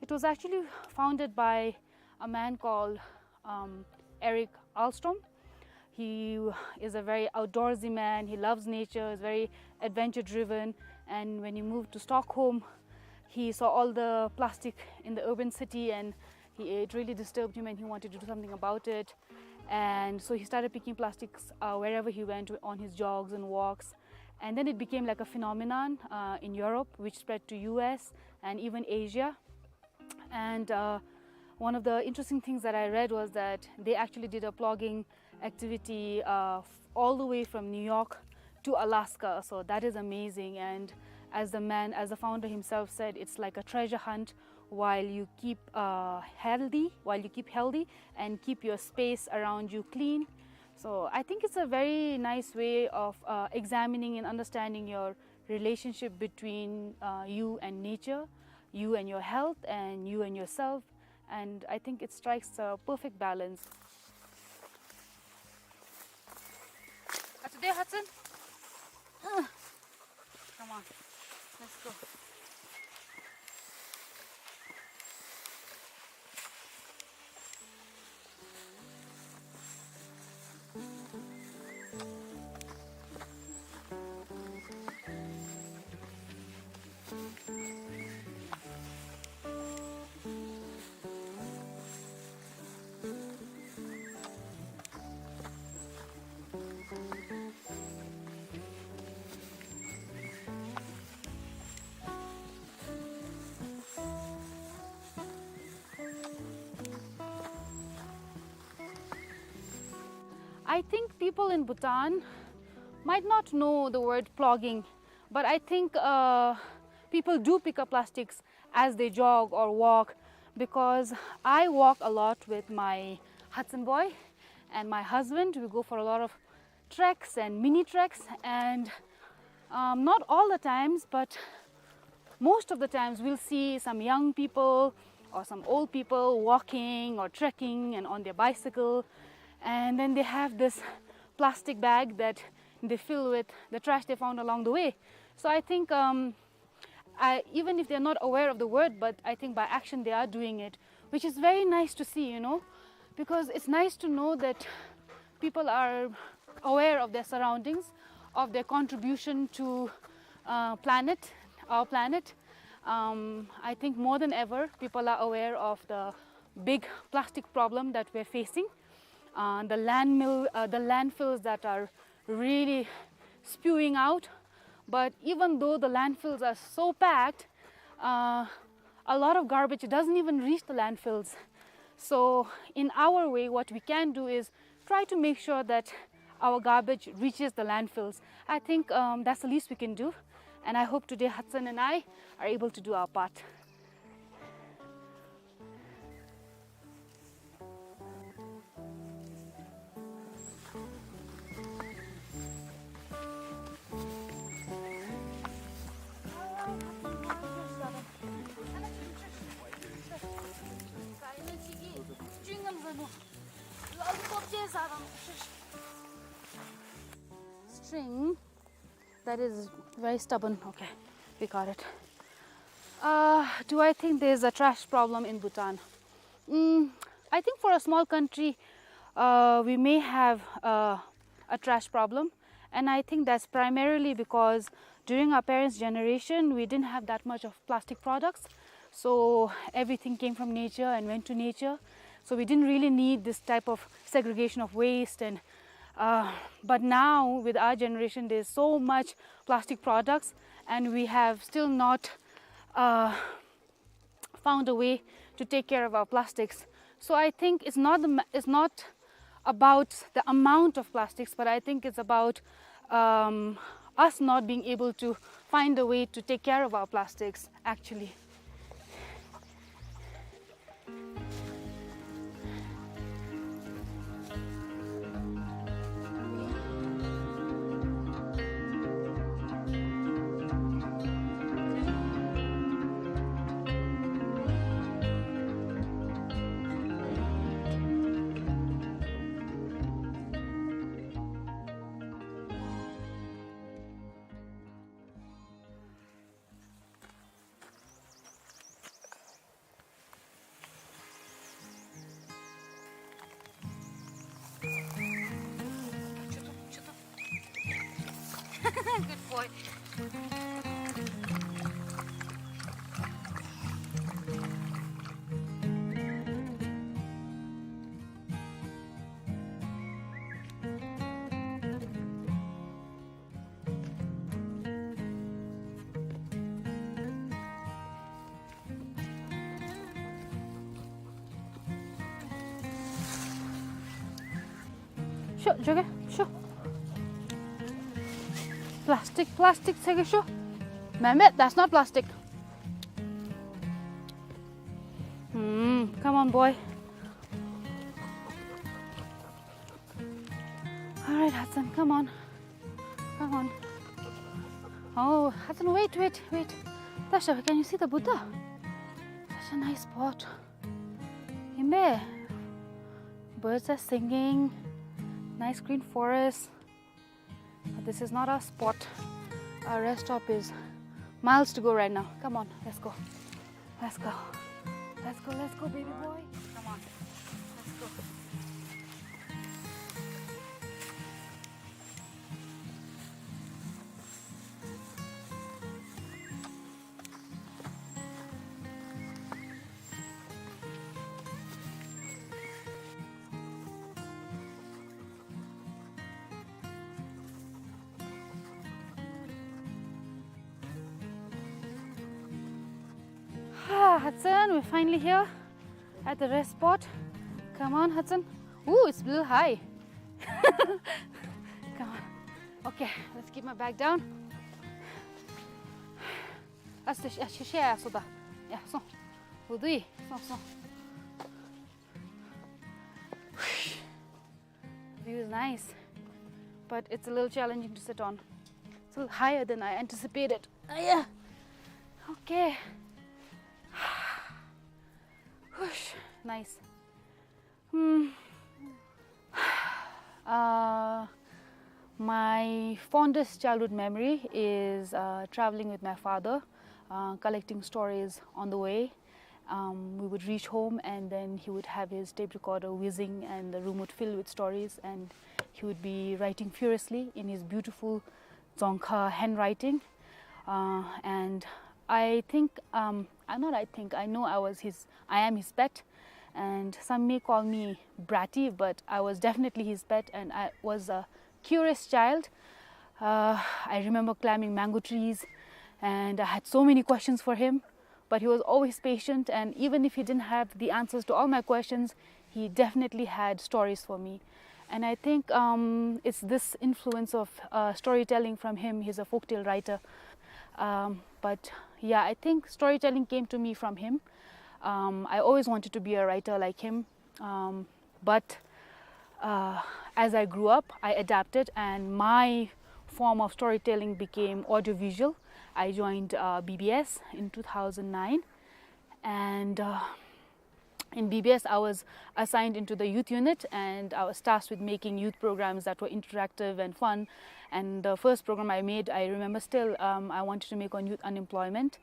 It was actually founded by a man called, um, Erik Ahlstrom. He is a very outdoorsy man. He loves nature, is very adventure driven. And when he moved to Stockholm, he saw all the plastic in the urban city, and he, it really disturbed him, and he wanted to do something about it. And so he started picking plastics, uh, wherever he went on his jogs and walks. And then it became like a phenomenon, uh, in Europe, which spread to U S and even Asia. And, uh, one of the interesting things that I read was that they actually did a plogging activity, uh, f-, all the way from New York to Alaska. So that is amazing. And as the man, as the founder himself said, it's like a treasure hunt while you keep, uh, healthy, while you keep healthy and keep your space around you clean. So I think it's a very nice way of, uh, examining and understanding your relationship between, uh, you and nature, you and your health, and you and yourself. And I think it strikes a perfect balance. Atu de, Hudson. Come on, let's go. I think people in Bhutan might not know the word plogging, but I think, uh, people do pick up plastics as they jog or walk, because I walk a lot with my Hudson boy and my husband. We go for a lot of treks and mini treks, and, um, not all the times, but most of the times we'll see some young people or some old people walking or trekking and on their bicycle, and then they have this plastic bag that they fill with the trash they found along the way. So I think, um, I, even if they're not aware of the word, but I think by action they are doing it, which is very nice to see, you know, because it's nice to know that people are aware of their surroundings, of their contribution to, uh, planet, our planet. Um, I think more than ever, people are aware of the big plastic problem that we're facing, uh, the landmill, uh, the landfills that are really spewing out. But even though the landfills are so packed, uh, a lot of garbage doesn't even reach the landfills. So in our way, what we can do is try to make sure that our garbage reaches the landfills. I think, um, that's the least we can do. And I hope today Hudson and I are able to do our part. String. That is very stubborn. Okay, we got it. Uh, do I think there's a trash problem in Bhutan? Mm, I think for a small country, uh, we may have, uh, a trash problem. And I think that's primarily because during our parents' generation, we didn't have that much of plastic products. So everything came from nature and went to nature. So we didn't really need this type of segregation of waste. And, uh, but now with our generation, there's so much plastic products, and we have still not, uh, found a way to take care of our plastics. So I think it's not the ma-, it's not about the amount of plastics, but I think it's about, um, us not being able to find a way to take care of our plastics, actually. Good boy. Sure, it's okay. Sure. Plastic, plastic, take a sure. Mehmet, that's not plastic. Hmm, come on, boy. All right, Hudson, come on. Come on. Oh, Hudson, wait, wait, wait. Tasha, can you see the Buddha? Such a nice spot. Himbe. Birds are singing. Nice green forest. But this is not our spot. Our rest stop is miles to go right now. Come on, let's go. Let's go. Let's go, let's go, baby boy. Come on. Let's go. Ah, Hudson, we're finally here at the rest spot. Come on, Hudson. Ooh, it's a little high. Come on. Okay, let's keep my bag down. Aste, aste, aste, aste, aste. Yeah, so. Udui, so, so. View is nice, but it's a little challenging to sit on. It's a little higher than I anticipated. Ah, yeah. Okay. Whoosh. Nice. Hmm. Uh, my fondest childhood memory is, uh, traveling with my father, uh, collecting stories on the way. Um, we would reach home, and then he would have his tape recorder whizzing, and the room would fill with stories, and he would be writing furiously in his beautiful Dzongkha handwriting. Uh, and I think, um, I, not I think, I know I was his, I am his pet. And some may call me bratty, but I was definitely his pet, and I was a curious child. Uh, I remember climbing mango trees, and I had so many questions for him. But he was always patient, and even if he didn't have the answers to all my questions, he definitely had stories for me. And I think, um, it's this influence of, uh, storytelling from him. He's a folktale writer. Um, but yeah, I think storytelling came to me from him. Um, I always wanted to be a writer like him. Um, but, uh, as I grew up, I adapted, and my form of storytelling became audiovisual. I joined, uh, B B S in two thousand nine, and, uh, in B B S, I was assigned into the youth unit, and I was tasked with making youth programs that were interactive and fun. And the first program I made, I remember still, um, I wanted to make on youth unemployment.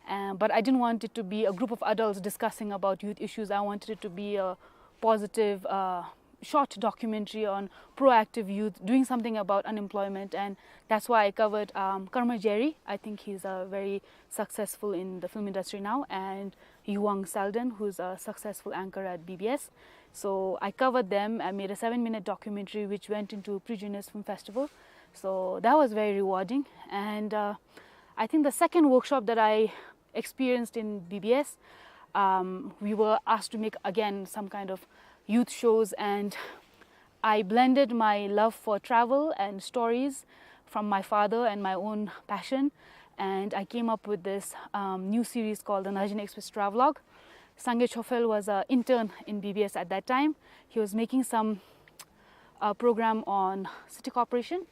Uh, but I didn't want it to be a group of adults discussing about youth issues. I wanted it to be a positive, uh, short documentary on proactive youth doing something about unemployment, and that's why I covered, um, Karma Jerry. I think he's, uh, very successful in the film industry now, and Yu Wang Selden, who's a successful anchor at B B S. So I covered them. I made a seven-minute documentary which went into Pre-Juniors Film Festival. So that was very rewarding. And, uh, I think the second workshop that I experienced in B B S, um, we were asked to make again some kind of youth shows, and I blended my love for travel and stories from my father and my own passion, and I came up with this, um, new series called the Najin Express Travelogue. Sangay Chofel was an intern in B B S at that time. He was making some, uh, program on city corporation,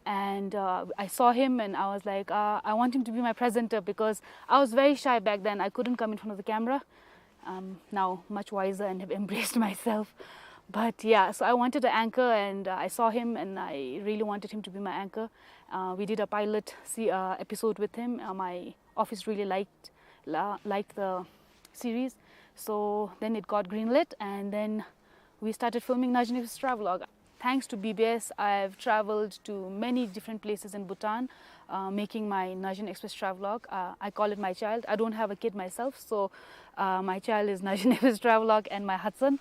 and, uh, I saw him and I was like, uh, "I want him to be my presenter," because I was very shy back then. I couldn't come in front of the camera. I'm now much wiser and have embraced myself. But yeah, so I wanted an anchor, and, uh, I saw him, and I really wanted him to be my anchor. Uh, we did a pilot se-, uh, episode with him. Uh, my office really liked, la-, liked the series. So then it got greenlit, and then we started filming Najin Express Travelogue. Thanks to B B S, I've traveled to many different places in Bhutan, uh, making my Najin Express Travelogue. Uh, I call it my child. I don't have a kid myself, so, uh, my child is Najin Express Travelogue and my hudson.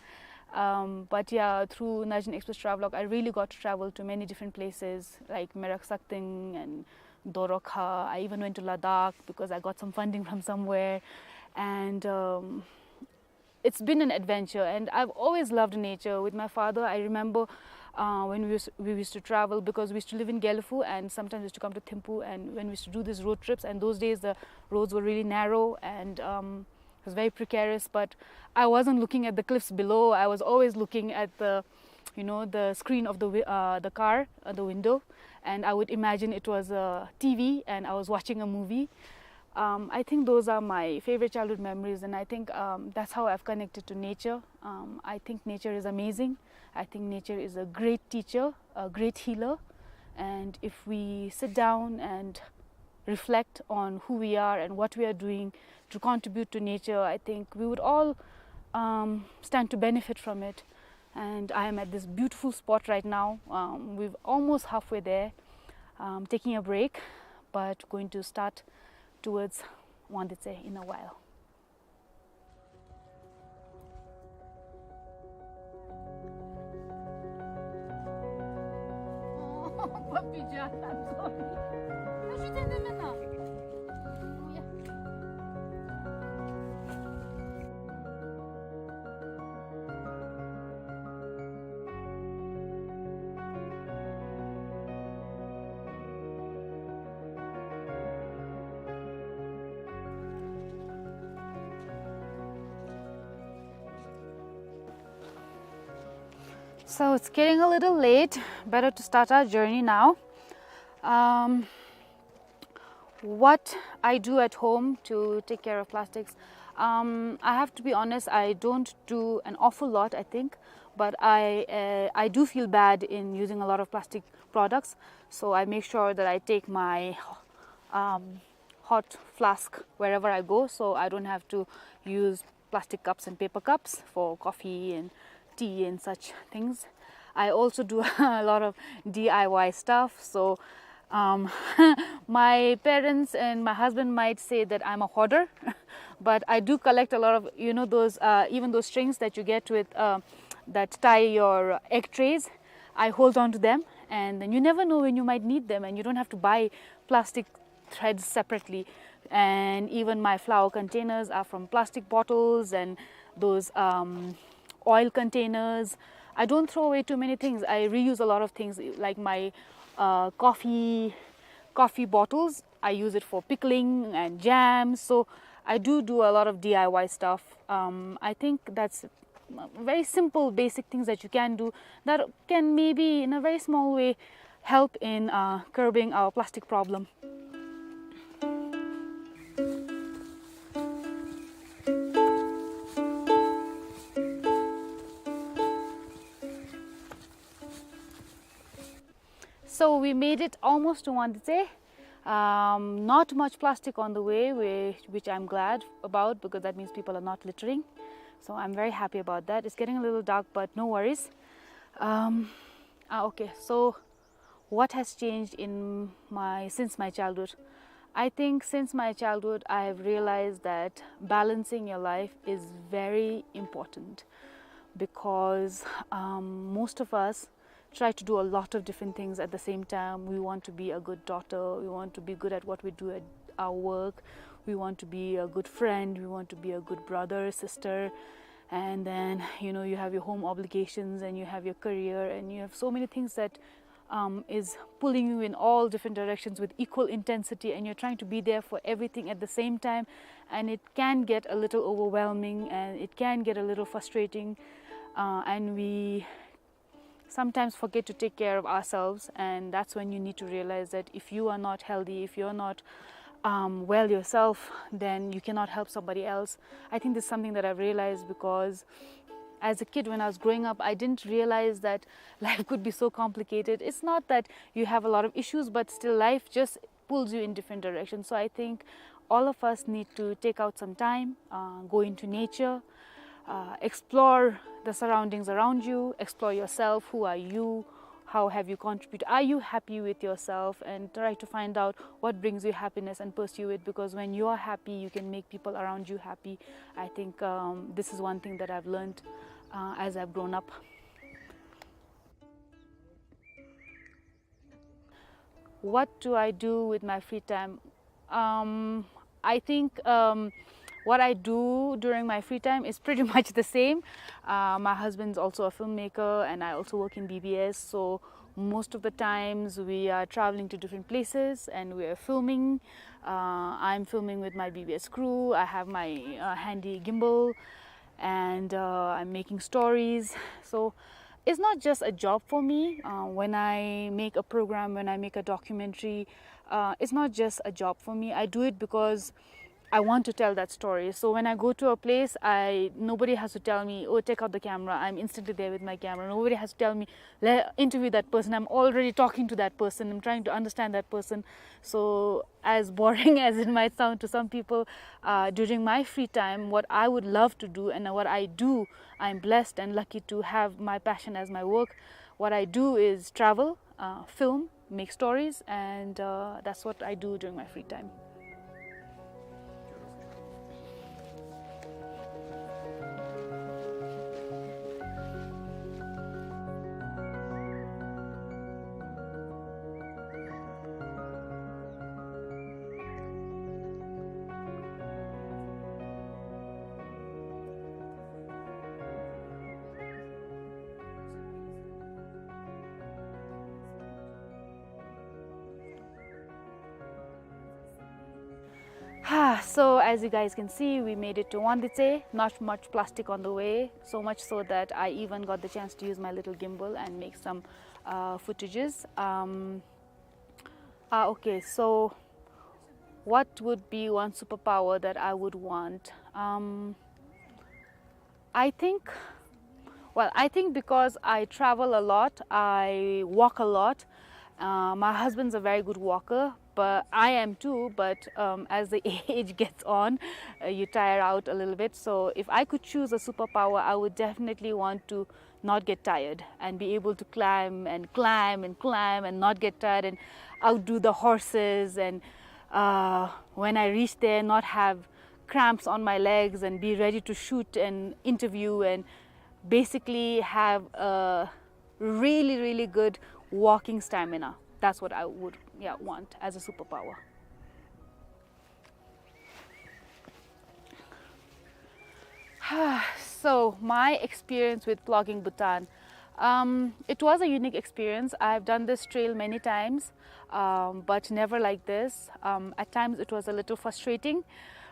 Um, but yeah, through Najin Express Travelogue, I really got to travel to many different places like Merak Sakding and Dorokha. I even went to Ladakh because I got some funding from somewhere. And, um, it's been an adventure, and I've always loved nature. With my father, I remember, uh, when we used, we used to travel, because we used to live in Gelephu, and sometimes we used to come to Thimphu, and when we used to do these road trips, and those days the roads were really narrow, and, um, it was very precarious, but I wasn't looking at the cliffs below. I was always looking at the, you know, the screen of the wi-, uh, the car, uh, the window, and I would imagine it was a T V and I was watching a movie. Um, I think those are my favorite childhood memories, and I think, um, that's how I've connected to nature. Um, I think nature is amazing. I think nature is a great teacher, a great healer, and if we sit down and reflect on who we are and what we are doing to contribute to nature, I think we would all, um, stand to benefit from it. And I am at this beautiful spot right now. Um, we're almost halfway there, um, taking a break, but going to start towards Wangditse in a while. So it's getting a little late. Better to start our journey now. Um, what I do at home to take care of plastics. Um, I have to be honest, I don't do an awful lot, I think, but I, uh, I do feel bad in using a lot of plastic products, so I make sure that I take my, um, hot flask wherever I go, so I don't have to use plastic cups and paper cups for coffee and tea and such things. I also do a lot of D I Y stuff. So, um, my parents and my husband might say that I'm a hoarder, but I do collect a lot of, you know, those, uh, even those strings that you get with, uh, that tie your egg trays. I hold on to them, and then you never know when you might need them, and you don't have to buy plastic threads separately. And even my flour containers are from plastic bottles and those, um, oil containers. I don't throw away too many things. I reuse a lot of things, like my, uh, coffee, coffee bottles. I use it for pickling and jams. So I do do a lot of D I Y stuff. Um, I think that's very simple, basic things that you can do that can maybe, in a very small way, help in, uh, curbing our plastic problem. So we made it almost to Wangditse. Um, not much plastic on the way, whi-, which I'm glad about, because that means people are not littering. So I'm very happy about that. It's getting a little dark, but no worries. Um, ah, okay, so what has changed in my, since my childhood? I think since my childhood, I have realized that balancing your life is very important because, um, most of us try to do a lot of different things at the same time. We want to be a good daughter, we want to be good at what we do at our work, we want to be a good friend, we want to be a good brother, sister, and then, you know, you have your home obligations and you have your career and you have so many things that um, is pulling you in all different directions with equal intensity, and you're trying to be there for everything at the same time, and it can get a little overwhelming and it can get a little frustrating, uh, and we sometimes forget to take care of ourselves, and that's when you need to realize that if you are not healthy, if you're not um, well yourself, then you cannot help somebody else. I think this is something that I've realized because as a kid, when I was growing up, I didn't realize that life could be so complicated. It's not that you have a lot of issues, but still life just pulls you in different directions. So I think all of us need to take out some time, uh, go into nature, uh, explore the surroundings around you, explore yourself, who are you, how have you contributed, are you happy with yourself, and try to find out what brings you happiness and pursue it, because when you are happy, you can make people around you happy. I think um, this is one thing that I've learned uh, as I've grown up. What do I do with my free time? Um, I think um, what I do during my free time is pretty much the same. Uh, my husband's also a filmmaker, and I also work in B B S. So most of the times we are traveling to different places and we are filming. Uh, I'm filming with my B B S crew. I have my uh, handy gimbal, and uh, I'm making stories. So it's not just a job for me. Uh, when I make a program, when I make a documentary, uh, it's not just a job for me. I do it because I want to tell that story. So when I go to a place, I nobody has to tell me, "Oh, take out the camera." I'm instantly there with my camera. Nobody has to tell me, "Let interview that person." I'm already talking to that person. I'm trying to understand that person. So as boring as it might sound to some people, uh, during my free time, what I would love to do and what I do, I'm blessed and lucky to have my passion as my work. What I do is travel, uh, film, make stories, and uh, that's what I do during my free time. Ah, so as you guys can see, we made it to Wangdue. Not much plastic on the way, so much so that I even got the chance to use my little gimbal and make some uh, footages. Um, ah, okay, so what would be one superpower that I would want? Um, I think, well, I think because I travel a lot, I walk a lot. Uh, my husband's a very good walker, but I am too. But um, as the age gets on, uh, you tire out a little bit. So if I could choose a superpower, I would definitely want to not get tired and be able to climb and climb and climb and not get tired and outdo the horses, and uh, when I reach there, not have cramps on my legs and be ready to shoot and interview and basically have a really, really good walking stamina. That's what I would, yeah, want as a superpower. So my experience with Plogging Bhutan, um, it was a unique experience. I've done this trail many times, um, but never like this. Um, at times it was a little frustrating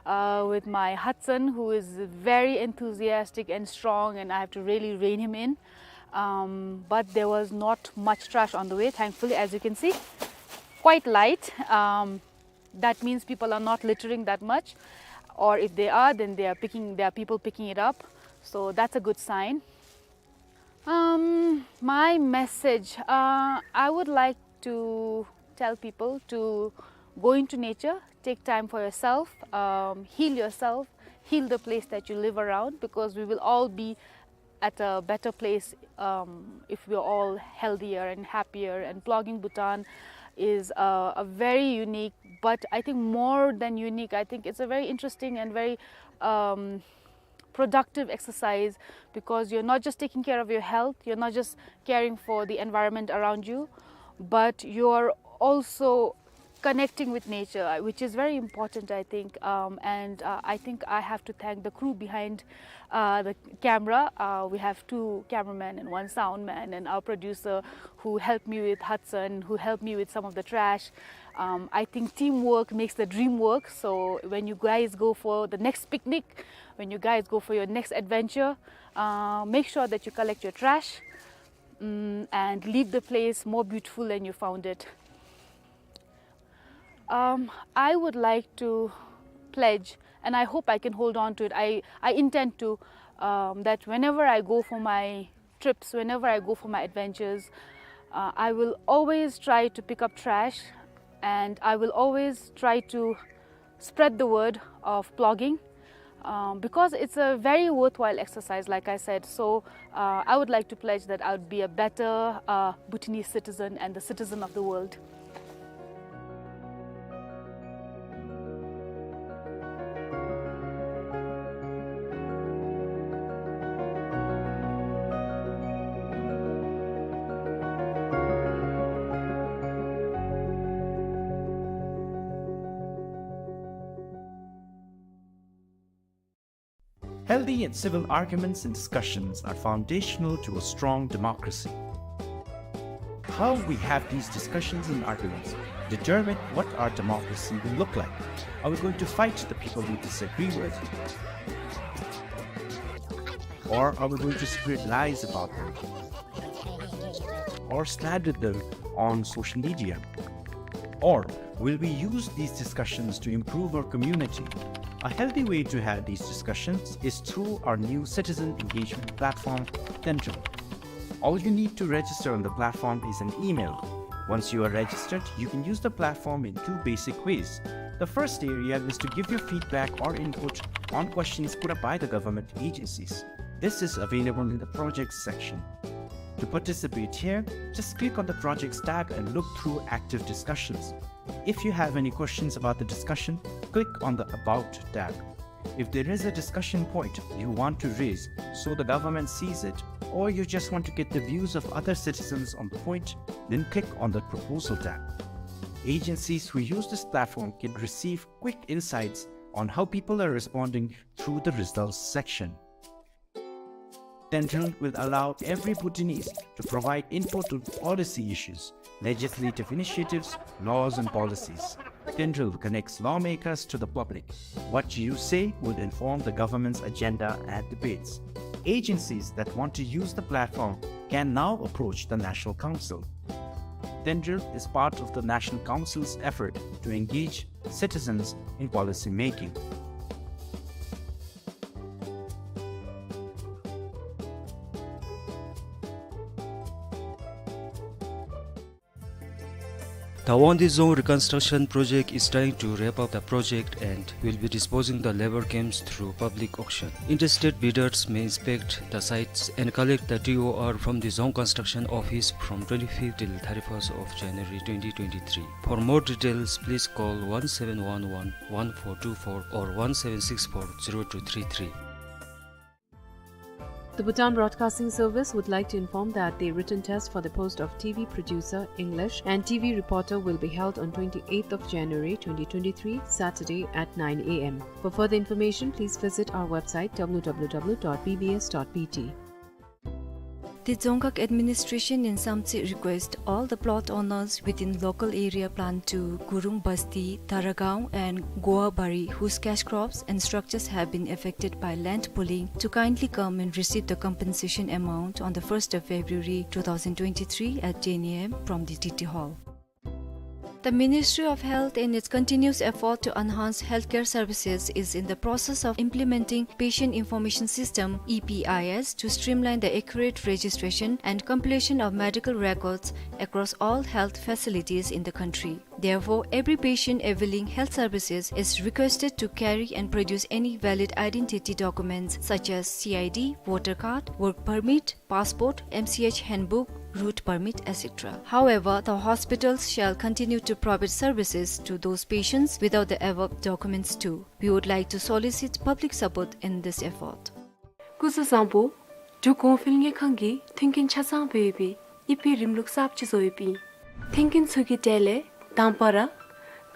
uh, with my husband, who is very enthusiastic and strong, and I have to really rein him in. Um, but there was not much trash on the way, thankfully, as you can see, quite light. Um, that means people are not littering that much, or if they are, then they are picking, there are people picking it up, so that's a good sign. Um, my message, uh, I would like to tell people to go into nature, take time for yourself, um, heal yourself, heal the place that you live around, because we will all be at a better place um, if we're all healthier and happier. And Plogging Bhutan is a, a very unique, but I think more than unique, I think it's a very interesting and very, um, productive exercise, because you're not just taking care of your health, you're not just caring for the environment around you, but you're also connecting with nature, uh, which is very important, I think. Um, and, uh, I think I have to thank the crew behind, uh, the camera. Uh, we have two cameramen and one sound man and our producer who helped me with Hudson, who helped me with some of the trash. Um, I think teamwork makes the dream work. So when you guys go for the next picnic, when you guys go for your next adventure, uh, make sure that you collect your trash, mm, and leave the place more beautiful than you found it. Um, I would like to pledge, and I hope I can hold on to it. I, I intend to, um, that whenever I go for my trips, whenever I go for my adventures, uh, I will always try to pick up trash, and I will always try to spread the word of plogging, um, because it's a very worthwhile exercise, like I said. So, uh, I would like to pledge that I would be a better, uh, Bhutanese citizen and the citizen of the world. Healthy and civil arguments and discussions are foundational to a strong democracy. How we have these discussions and arguments determine what our democracy will look like. Are we going to fight the people we disagree with? Or are we going to spread lies about them? Or slander them on social media? Or will we use these discussions to improve our community? A healthy way to have these discussions is through our new citizen engagement platform, Tendril. All you need to register on the platform is an email. Once you are registered, you can use the platform in two basic ways. The first area is to give your feedback or input on questions put up by the government agencies. This is available in the projects section. To participate here, just click on the projects tab and look through active discussions. If you have any questions about the discussion, click on the About tab. If there is a discussion point you want to raise so the government sees it, or you just want to get the views of other citizens on the point, then click on the Proposal tab. Agencies who use this platform can receive quick insights on how people are responding through the results section. Tendril will allow every Bhutanese to provide input on policy issues, legislative initiatives, laws and policies. Tendril connects lawmakers to the public. What you say will inform the government's agenda and debates. Agencies that want to use the platform can now approach the National Council. Tendril is part of the National Council's effort to engage citizens in policy making. The Wangdue Dzong reconstruction project is trying to wrap up the project and will be disposing the labor camps through public auction. Interested bidders may inspect the sites and collect the T O R from the Dzong construction office from twenty-fifth till thirty-first of January twenty twenty-three. For more details, please call one seven one one one four two four or one seven six four zero two three three. The Bhutan Broadcasting Service would like to inform that the written test for the post of T V producer, English, and T V reporter will be held on twenty-eighth of January twenty twenty-three, Saturday at nine A M. For further information, please visit our website, W W W dot B B S dot B T. The Dzongkhag administration in Samtse request all the plot owners within local area plan two, Gurung Basti, Taragaon and Goabari, whose cash crops and structures have been affected by land pooling, to kindly come and receive the compensation amount on the first of February two thousand twenty-three at ten A M from the T T Hall. The Ministry of Health, in its continuous effort to enhance healthcare services, is in the process of implementing Patient Information System, E P I S, to streamline the accurate registration and compilation of medical records across all health facilities in the country. Therefore, every patient availing health services is requested to carry and produce any valid identity documents such as C I D, voter card, work permit, passport, M C H handbook, route permit, et cetera. However, the hospitals shall continue to provide services to those patients without the above documents too. We would like to solicit public support in this effort. སྐུ་གཟུགས་བཟང་པོ། འབྲུག་གོང་འཕེལ་དངུལ་ཁང་གིས་མཐུན་རྐྱེན་ཆ་ཚང་སྦེ་ཡོད་པའི་ཨི་པེ་རིམ་ལུགས་གསརཔ་ཅིག་བཟོ་ཡོདཔ་ཨིན། མཐུན་རྐྱེན་ཚུ་གི་གྲས་ལས་དང་པ་ར་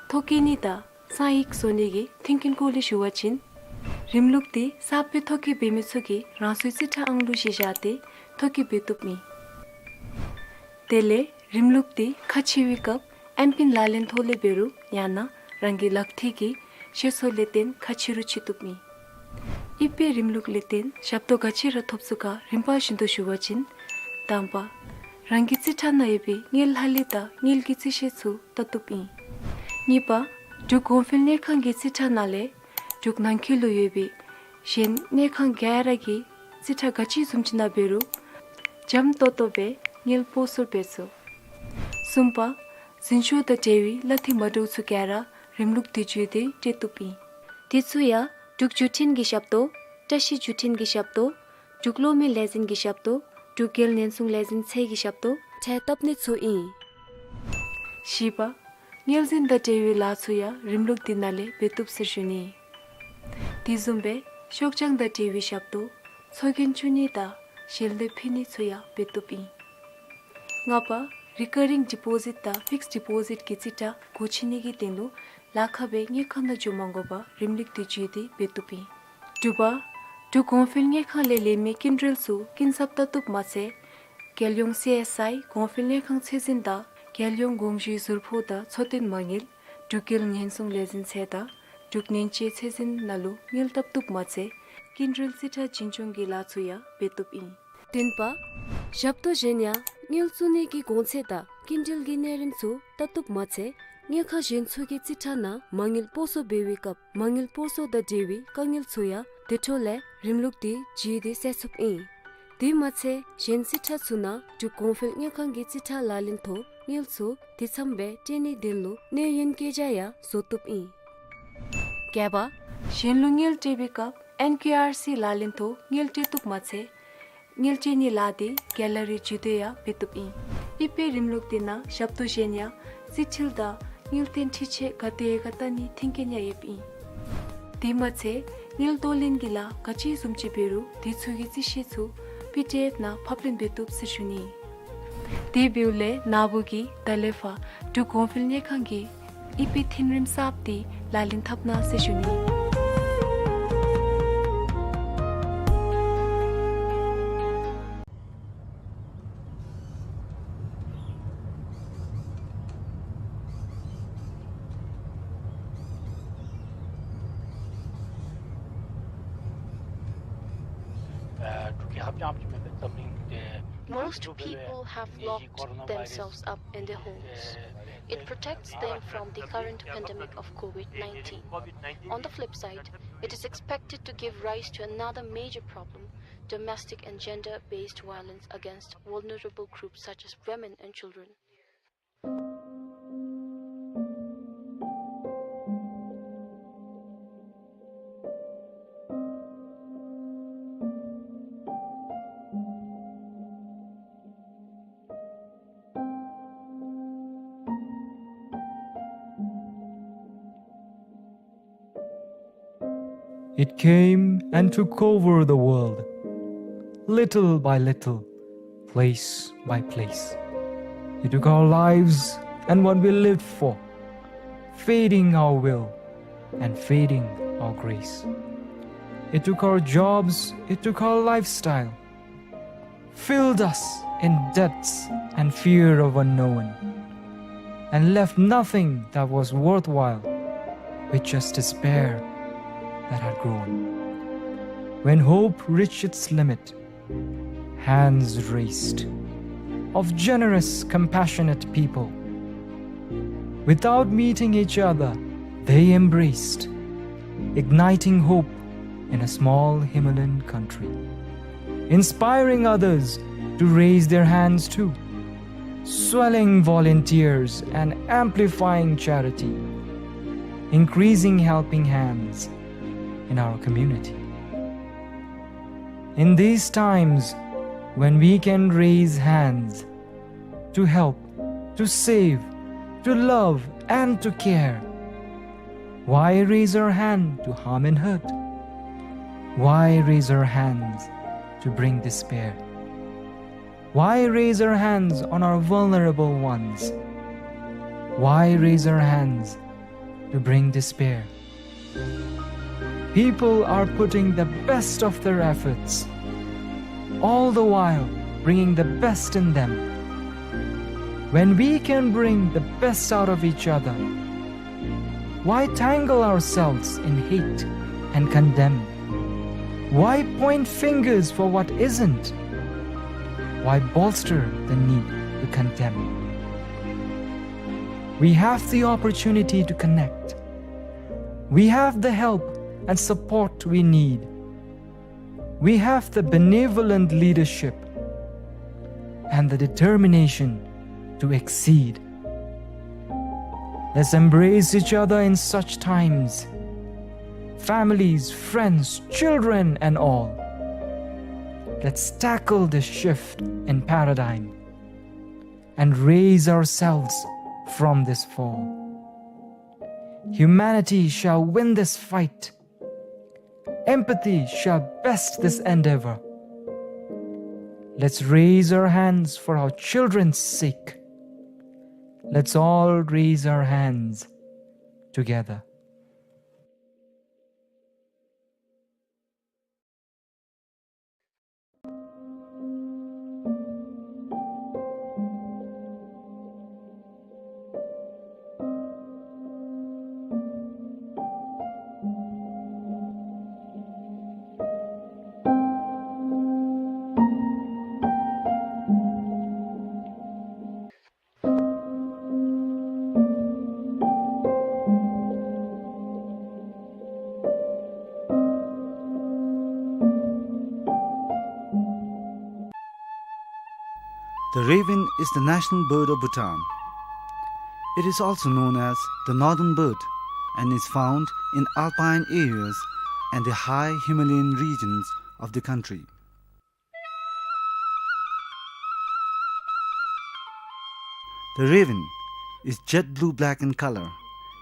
ཐོ་བཀོད་ནི་དང་གསང་ཡིག་བཟོ་ནི་གི་མཐུན་རྐྱེན་སྐོར་ལས་ཞུ་བ་ཅིན། རིམ་ལུགས་འདི་གསརཔ་སྦེ་ཐོ་བཀོད་འབད་མི་ཚུ་གིས་རང་སོའི་རྩིས་ཁྲ་ཨང་ལུ་གཞི་བཞག་སྟེ་ཐོ་བཀོད་འབད་བཏུབ་ཨིན། དེ་ལས་རིམ་ལུགས་འདི་ཁ་ཕྱེ་བའི་སྐབས་ཨེམ་པིན་ལག་ལེན་ཐོག་ལས་འབད་རུང་ཡང་ན་རང་གི་ལག་ཐིལ་གྱི་ཤེལ་སོ་ལས་བརྟེན་ཁ་ཕྱེ་རུང་ཕྱེ་བཏུབ་ཨིན། ཨི་པེ་རིམ་ལུགས་ལས་བརྟེན་ཞབས་ཏོག་ག་ཅི་ར་ཐོབ་ཚུགས་ག་རིམ་པ་བཞིན་དུ་ཞུ་བ་ཅིན། དང་པ། རང་གི་རྩིས་ཁྲ་ནང་ཡོད་པའི་དངུལ་ལྷག་ལུས་དང་དངུལ་གྱི་རྩིས་བཤེར་ཚུ་བལྟ་བཏུབ་ཨིན། གཉིས་པ། འབྲུག་གོང་འཕེལ་དངུལ་ཁང་གི་རྩིས་ཁྲ་ནང་ལས་འབྲུག་ནང་འཁོད་ལུ་ཡོད་པའི་གཞན་དངུལ་ཁང་ག་ར་གི་རྩིས་ཁྲ་ག་ཅི་བཟུམ་ཅིག་ནང་འབད་རུང་འཇམ་ཏོང་ཏོ་སྦེ་དངུལ་སྤོ་སོར་འབད་ཚུགས། གསུམ་པ། འཛིན་སྐྱོང་དང་འབྲེལ་བའི་གླ་འཐུས་མ་འདྲཝ་ཚུ་ག་ར་རིམ་ལུགས་འདི་བརྒྱུད་དེ་སྤྲོད་བཏུབ་ཨིན། དེ་ཚུ་ཡང་འབྲུག་བརྒྱུད་འཕྲིན་གྱི་ཞབས་ཏོག། བཀྲ་ཤིས་བརྒྱུད་འཕྲིན་གྱི་ཞབས་ཏོག། འབྲུག་གློག་མེ་ལས་འཛིན་གྱི་ཞབས་ཏོག། འབྲུག་རྒྱལ་ཉེན་སྲུང་ལས་འཛིན་ཚད་ཀྱི་ཞབས་ཏོག་ཁྲལ་བཏབ་ནི་ཚུ་ཨིན། བཞི་པ། དངུལ་འཛིན་དང་འབྲེལ་བའི་ལཱ་ཚུ་ཡང་རིམ་ལུགས་འདི་ནང་ལས་འབད་བཏུབ་ཟེར་ཞུ་ནི། དེ་བཟུམ་སྦེ་ཤོག་བྱང་དང་འབྲེལ་བའི་ཞབས་ཏོག། ཚོགས་རྒྱན་བཙུགས་ནི་དང་གཞན་ལུ་ཕུལ་ནི་ཚུ་ཡང་འབད་བཏུབ་ཨིན། ལྔ་པ། རི་ཀར་རིང་ཌི་པོ་ཟིཊ་དང་ཕིགསཌ་ཌི་པོ་ཟིཊ་གི་རྩིས་ཁྲ་སྒོ་ཕྱེ་ནི་གི་དོན་ལུ་ལཱ་ཁག་སྦེ་དངུལ་ཁང་ནང་འགྱོ་མ་དགོ་པར་རིམ་ལུགས་འདི་བརྒྱུད་དེ་འབད་བཏུབ་ཨིན། དྲུག་པ། འབྲུག་གོང་འཕེལ་དངུལ་ཁང་ལས་ལེན་མི་སྐྱིན་འགྲུལ་ཚུ་སྐྱིན་ཚབ་བལྟ་བཏུབ་མ་ཚད། རྒྱལ་ཡོངས་སི་ཨེསི་ཨའི་གོང་འཕེལ་དངུལ་ཁང་ཚད་འཛིན་དང་རྒྱལ་ཡོངས་དགོངས་ཞུའི་ཟུར་ཕོགས་དང་འཚོ་རྟེན་མ་དངུལ། འབྲུག་རྒྱལ་ཉེན་སྲུང་ལས་འཛིན་ཚད་དང་འབྲུག་ནན་ཅེ་ཚད་འཛིན་ནང་ལུ་དངུལ་བལྟ་བཏུབ་མ་ཚད་སྐྱིན་འགྲུལ་རྩིས་ཁྲ་བྱིན་སྐྱོང་གི་ལཱ་ཚུ་ཡང་འབད་བཏུབ་ཨིན། བདུན་པ། ཞབས་ཏོག་གཞན་ཡང་དངུལ་བཙུགས་ནི་གི་གོང་ཚད་དང་སྐྱིན་འགྲུལ་གྱི་གནས་རིམ་ཚུ་བལྟ་བཏུབ་མ་ཚད་དངུལ་ཁང་གཞན་ཚུ་གི་རྩིས་ཁྲ་ནང་མ་དངུལ་སྤོ་སོར་འབད་བའི་སྐབས་མ་དངུལ་སྤོ་སོར་དང་འབྲེལ་བའི་དཀའ་ངལ་ཚུ་ཡང་དེ་འཕྲོ་ལས་རིམ་ལུགས་འདི་བརྒྱུད་དེ་སེལ་ཚུགསཔ་ཨིན། དེ་མ་ཚད་གཞན་རྩིས་ཁྲ་ཚུ་ནང་འབྲུག་གོང་འཕེལ་དངུལ་ཁང་གི་རྩིས་ཁྲ་ལག་ལེན་ཐོག་དངུལ་ཚུ་དེ་ཙམ་སྦེ་སྤྲོད་ནིའི་དོན་ལུ་གནས་ཡུན་བཀོད་རྒྱ་ཡང་བཟོ་བཏུབ་ཨིན། བརྒྱད་པ། གཞན་ལུ་དངུལ་སྤྲོད་པའི་སྐབས་ཨེན་ཀེ་ཨར་སི་ལག་ལེན་ཐོག་དངུལ་སྤྲོད་བཏུབ་མ་ཚད་དངུལ་སྤྲོད་ནིའི་ལཱ་འདི་རྒྱལ་ལ་རེ་བརྒྱུད་དེ་ཡང་འབད་བཏུབ་ཨིན། ཨི་པེ་རིམ་ལུགས་འདི་ནང་ཞབས་ཏོག་གཞན་ཡང་རྩིས་འཕྲུལ་དང་དངུལ་རྟེན་འཕྲུལ་ཆས་ག་དེ་ག་བལྟ་ནིའི་མཐུན་རྐྱེན་ཡང་ཡོདཔ་ཨིན། དེ་མ་ཚད་དངུལ་གཏོར་ལེན་གྱི་ལཱ་ག་ཅི་བཟུམ་ཅིག་འབད་རུང་དེ་ཚུ་གི་རྩིས་བཤེར་ཚུ་པི་ཌི་ཨེཕ་ནང་ཕབ་ལེན་འབད་བཏུབ་ཟེར་ཞུ་ནི། དེ་འབདཝ་ལས་ན་བུ་གིས་ད་ལས་ཕར་འབྲུག་གོང་འཕེལ་དངུལ་ཁང་གི་ཨི་པེ་མཐུན་རིམ་གསརཔ་འདི་ལག་ལེན་འཐབ་གནང་ཟེར་ཞུ་ནི། Most people have locked themselves up in their homes. It protects them from the current pandemic of COVID nineteen. On the flip side, it is expected to give rise to another major problem, domestic and gender-based violence against vulnerable groups such as women and children. It came and took over the world, little by little, place by place. It took our lives and what we lived for, feeding our will and feeding our grace. It took our jobs, it took our lifestyle, filled us in debts and fear of unknown, and left nothing that was worthwhile, with just despair that had grown. When hope reached its limit, hands raised of generous, compassionate people. Without meeting each other, they embraced, igniting hope in a small Himalayan country, inspiring others to raise their hands too, swelling volunteers and amplifying charity, increasing helping hands in our community. In these times, when we can raise hands, to help, to save, to love, and to care. Why raise our hand to harm and hurt? Why raise our hands to bring despair? Why raise our hands on our vulnerable ones? Why raise our hands to bring despair? People are putting the best of their efforts, all the while bringing the best in them. When we can bring the best out of each other, why tangle ourselves in hate and condemn? Why point fingers for what isn't? Why bolster the need to condemn? We have the opportunity to connect. We have the help and support we need. We have the benevolent leadership and the determination to exceed. Let's embrace each other in such times. Families, friends, children, and all. Let's tackle this shift in paradigm and raise ourselves from this fall. Humanity shall win this fight. Empathy shall best this endeavor. Let's raise our hands for our children's sake. Let's all raise our hands together. The raven is the national bird of Bhutan. It is also known as the northern bird and is found in alpine areas and the high Himalayan regions of the country. The raven is jet blue black in color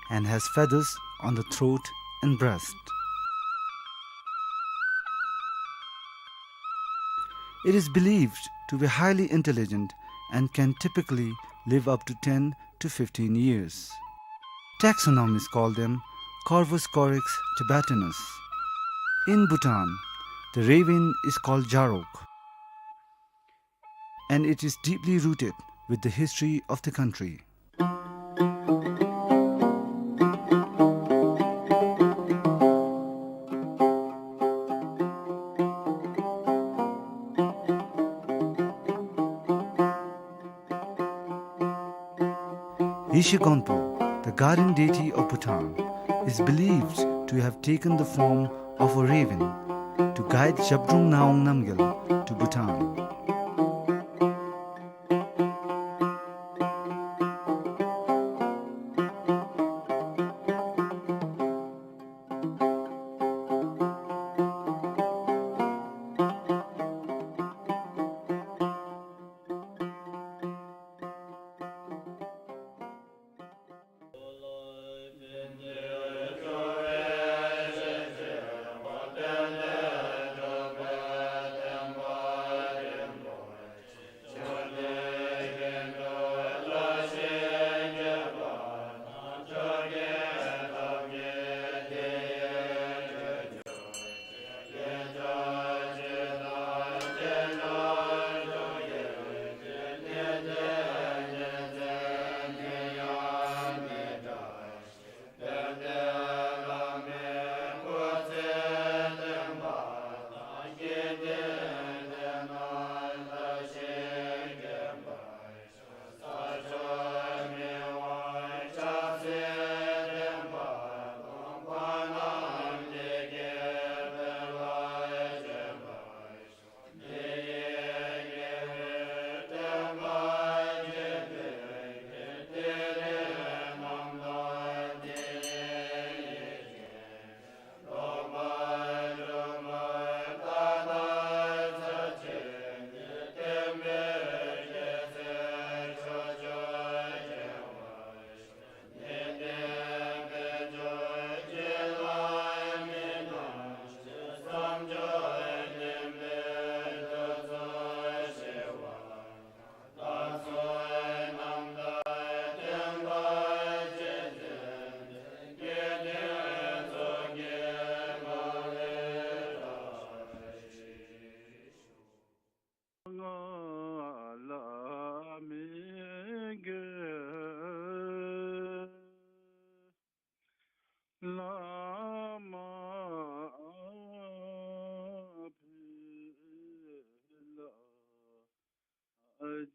and has feathers on the throat and breast. It is believed to be highly intelligent and can typically live up to ten to fifteen years. Taxonomists call them Corvus corax tibetanus. In Bhutan, the raven is called Jarok, and it is deeply rooted with the history of the country. Rishi Gonpo, the guardian deity of Bhutan, is believed to have taken the form of a raven to guide Zhabdrung Ngawang Namgyal to Bhutan.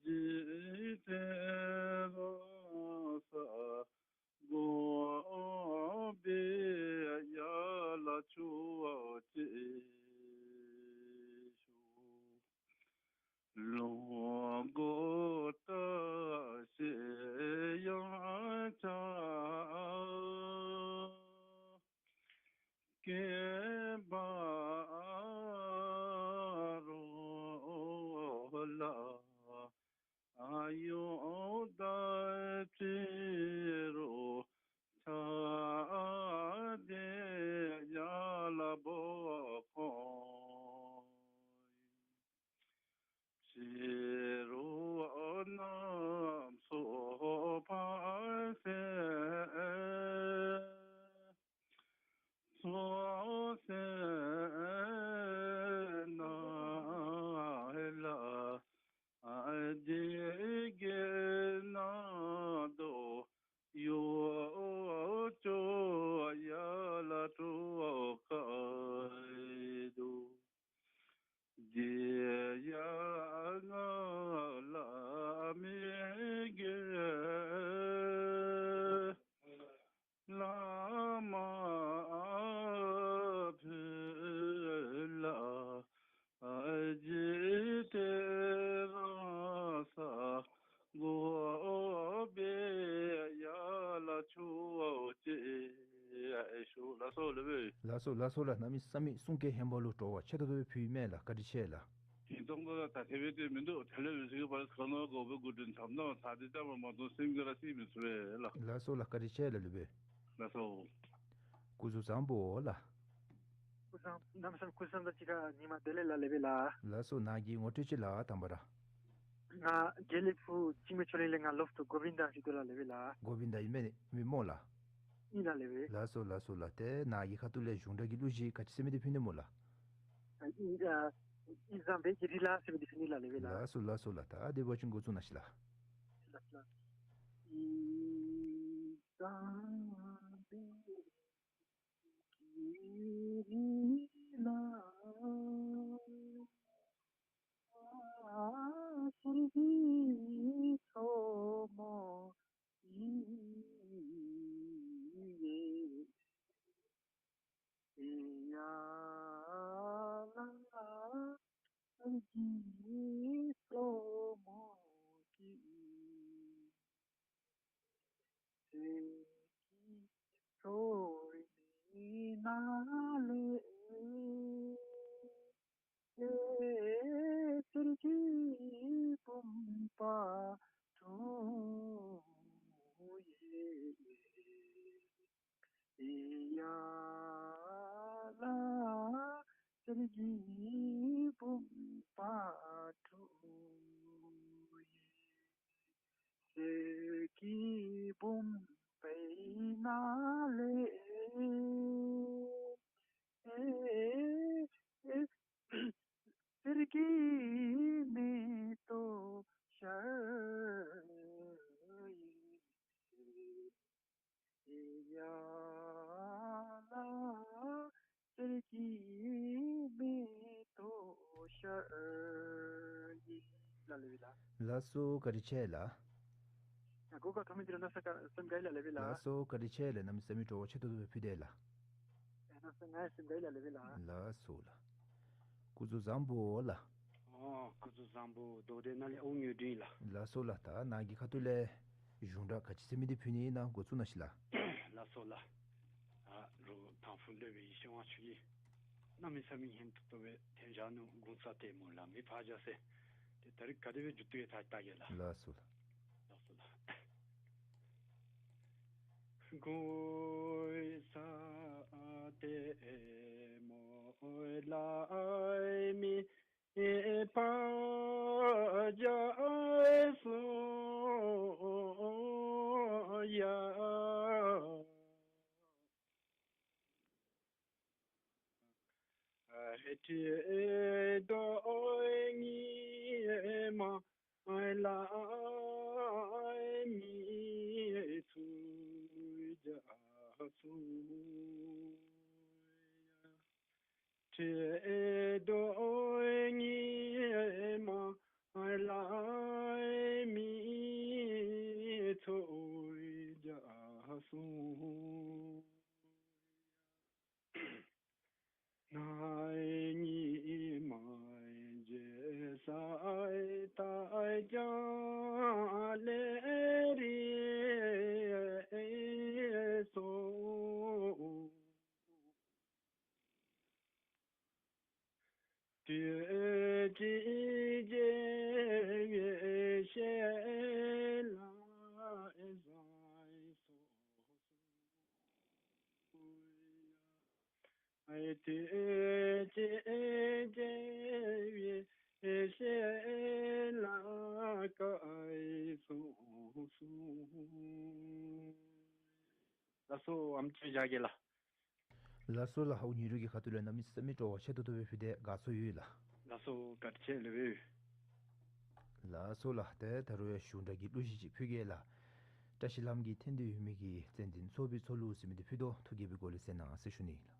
ཏེ་ར་ས་གོ་བེ་ཡ་ལ་ཆུ་ཅེ་ཤུ། ལོ་གོ་ཏ་ཤེ་ཡང་ཆ་ཀེ་བ་རོ་ལ་ཨ་ཡོ་ད་ཅི་རོ་ཆ་དེ་ཡ་ལ་བོ་ཁོ། ཕྱི་རུ་གནམ་སོ་ཕར་སེ་སོ་སེ་ན་ལ་ཨ་དེ་གེ་ན་དོ་ཡོ་ཅོ་ཡ་ལ་ཏོ་ཀ་དོ། དེ་ཡ་ང་ལ་མི་གེ་ལ་མ་ཕེ་ལ་ཨ་ཇི་ཏེ་ར་ས་གོ་བེ་ཡ་ལ་ཆུ་ཅེ་ཤུ། ལགས་སོ་ལགས་སྦེ། ལགས་སོ་ལགས་སོ་ལགས། གནམ་མེད་ས་མེད་གསུང་སྐད་སྙན་པ་ལུ་སྤྲོ་བ་ཆེ་ཏོག་ཏོ་སྦེ་ཕུལ་མས་ལགས། བཀའ་དྲིན་ཆེ་ལགས། ཡིན་ཏོང་ཏོ་ལགས། ད་དེ་སྦེ་ཏེ་མིན་འདུག། དེ་ལས་འོད་ཟེར་གྱི་འབར་ཁ་ནོར་འགོག་པའི་སྐུ་དྲིན་ཐོབ་ན་ཚ་དེ་ལྕམ་མ་མ་གཏོང་སེམས་ཀྱི་ར་སྲིད་མི་ཚུགས་པས་ལགས། ལགས་སོ་ལགས། བཀའ་དྲིན་ཆེ་ལགས་ལུ་སྦེ། ལགས་སོ། སྐུ་གཟུགས་བཟང་པོ་ལགས། སྐུ་གཟུགས་བཟང་། གནམ་མེད་ས་མེད་སྐུ་གཟུགས་བཟང་དང་གཅིག་ཁར་ཉི་མ་བདེ་ལེགས་ལགས་ལེགས་སྦེ་ལགས། ལགས་སོ། ནཱ་གི་ངོ་སྤྲོད་ཅིག་ལགས་དང་པ་ར། ང་དགེ་ལེགས་ཕུག་འཇིགས་མེད་ཕྱོགས་གླིང་ལས་ང་སློབ་ཕྲུག་གོ་བིན་དཱ་ཟེར་དོ་ལགས་ལེགས་སྦེ་ལགས། གོ་བིན་དཱ་ཨིན་མས་མེན་སྨོ་ལགས། ཨིན་ལགས་ལེགས་སྦེ། ལགས་སོ་ལགས་སོ་ལགས། ཏེ་ནཱ་གི་ཁ་ཐུག་ལས་གཞུང་སྒྲ་གི་གླུ་གཞས་ག་ཅི་ཟེར་མི་འདི་ཕུལ་ནི་སྨོ་ལགས། ཨ་ཨི་ཨ་ཨི་ཟམ་བེ་གི་རི་ལ་ཟེར་མི་འདི་ཕུལ་ནི་ལགས་ལེགས་སྦེ་ལགས། ལགས་སོ་ལགས་སོ་ལགས། ད་དེ་འབད་བ་ཅིན་འགོ་བཙུགས་གནང་ཤིག་ལགས། ལགས་ལགས། ཨི་ཟམ་བེ་གི་རི་ལ་ཨ་གསེར་གྱི་མཚོ་མོ་ཡི་ཡ་ལ་གསེར་གྱི་མཚོ་མོ་གི་གསེར་གྱི་མཚོ་ཡི་ནང་ལས་གསེར་གྱི་བུམ་པ་འཐུང་ཡི་ཡ་ལ། གསེར་གྱི་བུམ་པ་འཐུང་ཡི། གསེར་གྱི་བུམ་པའི་ནང་ལས་གསེར་གྱི་མེ་ཏོག་ཤར་ཡི་ཡ་ལ། གསེར་གྱི་མེ་ཏོག་ཤར་ཡི། ལགས་ལེགས་སྦེ་ལགས། ལགས་སོ་བཀའ་དྲིན་ཆེ་ལགས། ཡ་གོ་སྐབས་ཐོབ་མི་འདི་ལུ་གནམ་མེད་ས་མེད་སེམས་དགའ་ཡི་ལགས་ལེགས་སྦེ་ལགས། ལགས་སོ་བཀའ་དྲིན་ཆེ་ལགས། གནམ་མེད་ས་མེད་སྤྲོ་བ་ཆེ་ཏོག་ཏོ་སྦེ་ཕུལ་ཏེ་ལགས། ཡ་གནམ་མེད་ས་མེད་ང་ཡང་སེམས་དགའ་ཡི་ལགས་ལེགས་སྦེ་ལགས། ལགས་སོ་ལགས། སྐུ་གཟུགས་བཟང་པོ་ལགས། ཨོ་སྐུ་གཟུགས་བཟང་པོ། མདོ་སྟོད་ནང་ལས་ཨོ་ངོས་སྒྲོན་ལགས། ལགས་སོ་ལགས། ད་ནཱ་གི་ཁ་ཐུག་ལས་གཞུང་སྒྲ་ག་ཅི་ཟེར་མི་འདི་ཕུལ་ནི་ཨིན་ན་འགོ་བཙུགས་གནང་ཤིག་ལགས། ལགས་སོ་ལགས། ཨ་རོགས་དང་ཕུ་སློབ་དཔོན་ཡེ་ཤེས་དབང་ཕྱུག་གིས་གནམ་མེད་ས་མེད་སྙན་ཏོག་ཏོ་སྦེ་འཐེན་བཞག་ནུག། གུང་ས་ཏེ་མོ་ལ་མི་ཕར་བཞག་ཟེར། ཏེ་ད་རིས་ག་དེ་སྦེ་མཇུག་བསྡུ་ཡི་ད་ལྟ་གེ་ལགས། ལགས་སོ་ལགས། ལགས་སོ་ལགས། གུང་ས་ཏེ་མོ་ལ་མི་ཕར་བཞག་སོང་ཡ། ཨེ་ཁྲི་རྡོ་ཉི་མ་ལ་མི་ཚུར་བཞག་སོང་ཡ། ཁྲི་རྡོ་ཉི་མ་ལ་ ལས་རིགས་སོ། དུས་གཅིག་རྒྱལ་བའི་ཞལ་ལ་གསོལ། དུས་གཅིག་རྒྱལ་བའི་ཞལ་ལ་སྐུ་གསོལ། ལགས་སོ། ཨམ་ཅིག་བཞག་གེ་ལགས། ལགས་སོ་ལགས། འུ་ཉིད་རུ་གི་ཁ་ཐུག་ལས་གནམ་མེད་ས་མེད་སྤྲོ་བ་ཆེ་ཏོག་ཏོ་སྦེ་ཕུལ་ཏེ་དགའ་ཚོར་ཡོད་ལགས། ལགས་སོ། བཀའ་དྲིན་ཆེ་ལགས། ལགས་སོ་ལགས། ཏེ་ད་རུང་ཡང་གཞུང་སྒྲ་གི་གླུ་གཞས་ཅིག་ཕུལ་གེ་ལགས། བཀྲ་ཤིས་ལྷ་མོ་གི་འཐེན་ཏེ་ཡོད་མི་གི་ཙན་དན་ཚོགས་པའི་མཚོ་ལུ་ཟེར་མི་འདི་ཕུལ་དོ། ཐུགས་དགྱེས་པའི་སྒོ་ལས་གསན་གནང་ཟེར་ཞུ་ནི་ལགས།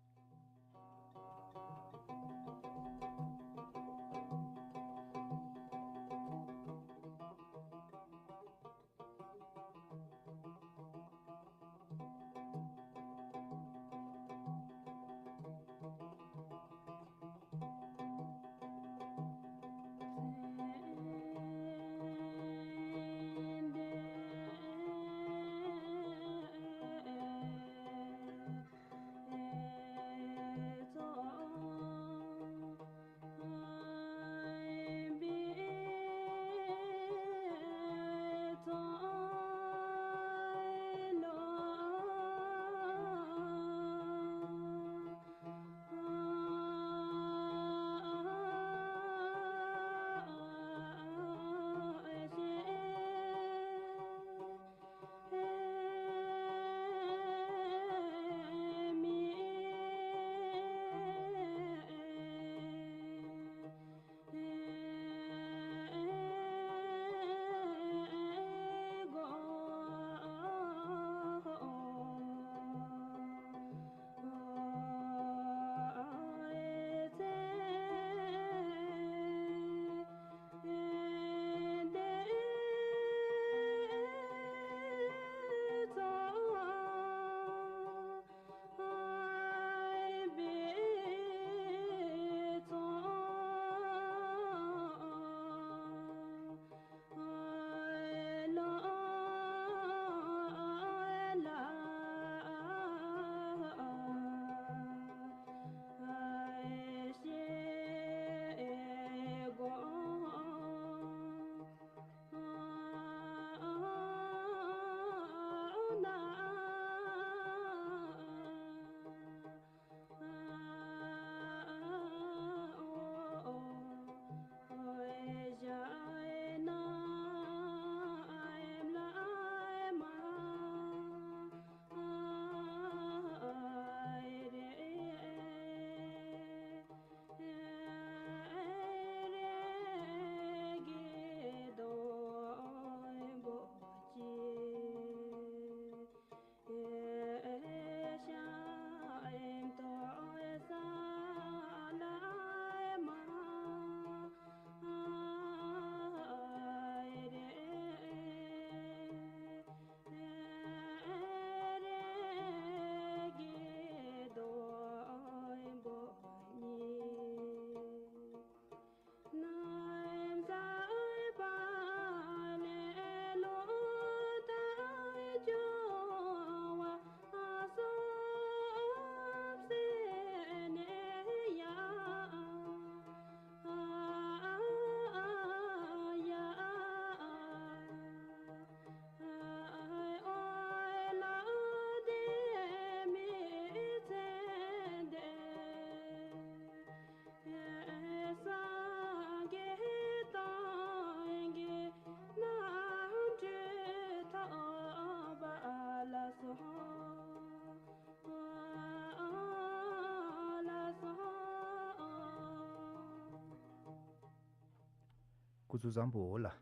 སྐུ་གཟུགས་བཟང་པོ་ལགས།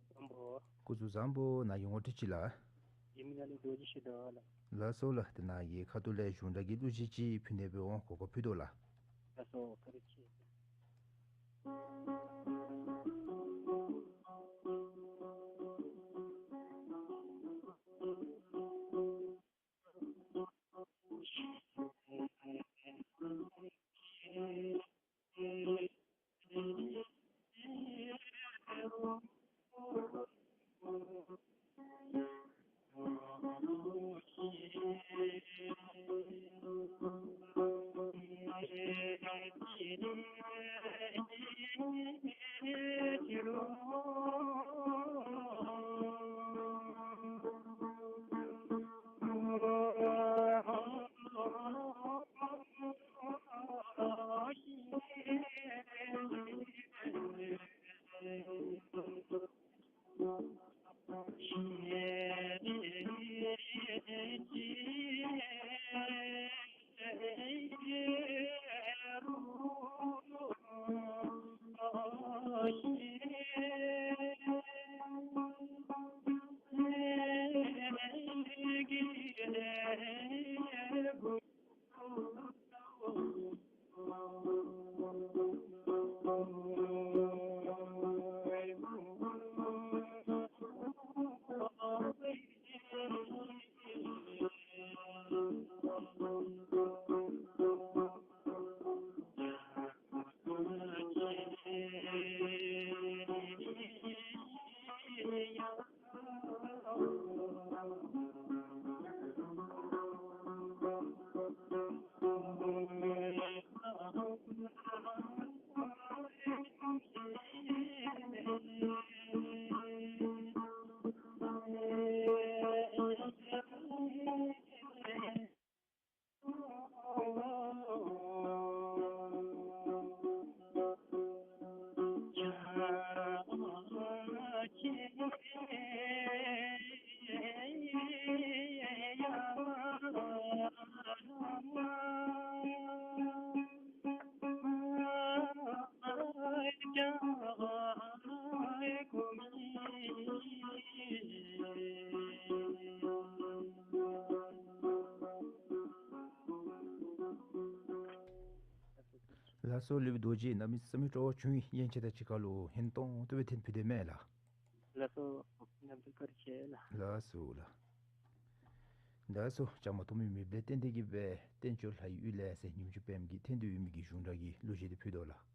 བཟང་པོ། སྐུ་གཟུགས་བཟང་པོ། ནཱ་གི་ངོ་སྤྲོད་ཅིག་ལགས། ཡེ་མི་ནང་ལས་རྡོ་རྗེ་ཞུ་དོ་ལགས། ལགས་སོ་ལགས། ཏེ་ནཱ་གི་ཁ་ཐུག་ལས་གཞུང་སྒྲ་གི་གླུ་གཞས་ཅིག་ཕུལ་ནི་སྦེ་འོང་། གོ་སྐབས་ཕུལ་དོ་ལགས། ལགས་སོ། བཀའ་དྲིན་ཆེ། ལགས་སོ། སློབ་དཔོན་རྡོ་རྗེ་གནམ་མེད་ས་མེད་སྤྲོ་བ་བྱུང་ཡི། ཡན་ཆད་ད་ཅི་ཁ་ལུ་ཧིང་གཏོང་ཏོ་སྦེ་འཐོན་ཕུལ་དེས་མས་ལགས། ལགས་སོ། ནམ་དུ་བཀའ་དྲིན་ཆེ་ལགས། ལགས་སོ་ལགས། ལགས་སོ། བྱང་མ་ཐོགས་མེད་མེད་པའི་རྟེན་འབྲེལ་གྱིས་སྦེ་རྟེན་མཆོག་ལྷ་ཡི་ཡུལ་ལས་ཟེར་ཉིནམ་གཅིག་པདྨ་གི་ཐད་དུ་ཡོད་མི་གི་གཞུང་སྒྲ་གི་གླུ་གཞས་འདི་ཕུལ་དོ་ལགས།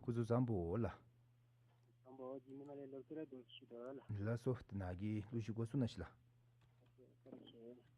སྐུ་གཟུགས་བཟང་པོ་ལགས། བཟང་པོ། འཇིགས་མེད་མ་ལས་ལོ་ཀེ་ར་རྡོ་རྗེ་ཞུ་དོ་ལགས། ལགས་སོ། ད་ནཱ་གི་གླུ་གཞས་འགོ་བཙུགས་གནང་ཞིག་ལགས། ལགས་སོ། བཀའ་དྲིན་ཆེ།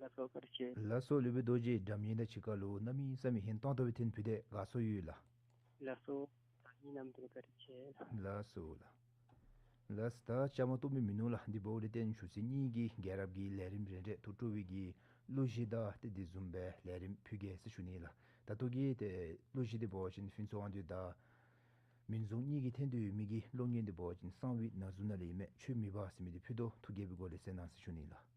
ལགས་སོ། བཀའ་དྲིན་ཆེ། ལགས་སོ། སློབ་དཔོན་རྡོ་རྗེ། སྒྲ་སྙན་དང་གཅིག་ཁར་ལུ་གནམ་མེད་ས་མེད་ཧིང་གཏམ་ལྟ་བུའི་འཕྲིན་ཕུལ་ཏེ་དགའ་ཚོར་ཡོད་ལགས། ལགས་སོ། ད་ནི་ནམ་དུ་བཀའ་དྲིན་ཆེ་ལགས། ལགས་སོ་ལགས། ལགས། ད་བཅའ་མར་གཏོགས་མི་མིན་ནུག་ལགས། འདི་འབདཝ་ལས་བརྟེན་ཞུ་ཚིག་གཉིས་ཀྱིས་རྒྱལ་རབས་ཀྱི་ལས་རིམ་རེ་རེ་ཐུགས་སྤྲོ་བའི་གི་གླུ་གཞས་དང་ཏེ་དེ་བཟུམ་སྦེ་ལས་རིམ་ཕུལ་གེ་ཟེར་ཞུ་ནི་ལགས། ད་ལྟོ་གི་ཏེ་གླུ་གཞས་འདི་འབད་བ་ཅིན་ཕུན་ཚོགས་དབང་འདུས་དང་མུན་བཟུང་གཉིས་ཀྱི་སྟེང་དུ་ཡོད་མི་གི་གླུ་སྙན་འདི་འབད་བ་ཅིན་གསང་བའི་ན་ཟུག་ནང་ལས་ཨིན་མས། ཆོས་མེད་པ་ཟེར་མི་འདི་ཕུལ་དོ། ཐུགས་དགྱེས་པའི་སྒོ་ལས་གསན་གནང་ཟེར་ཞུ་ནི་ལགས།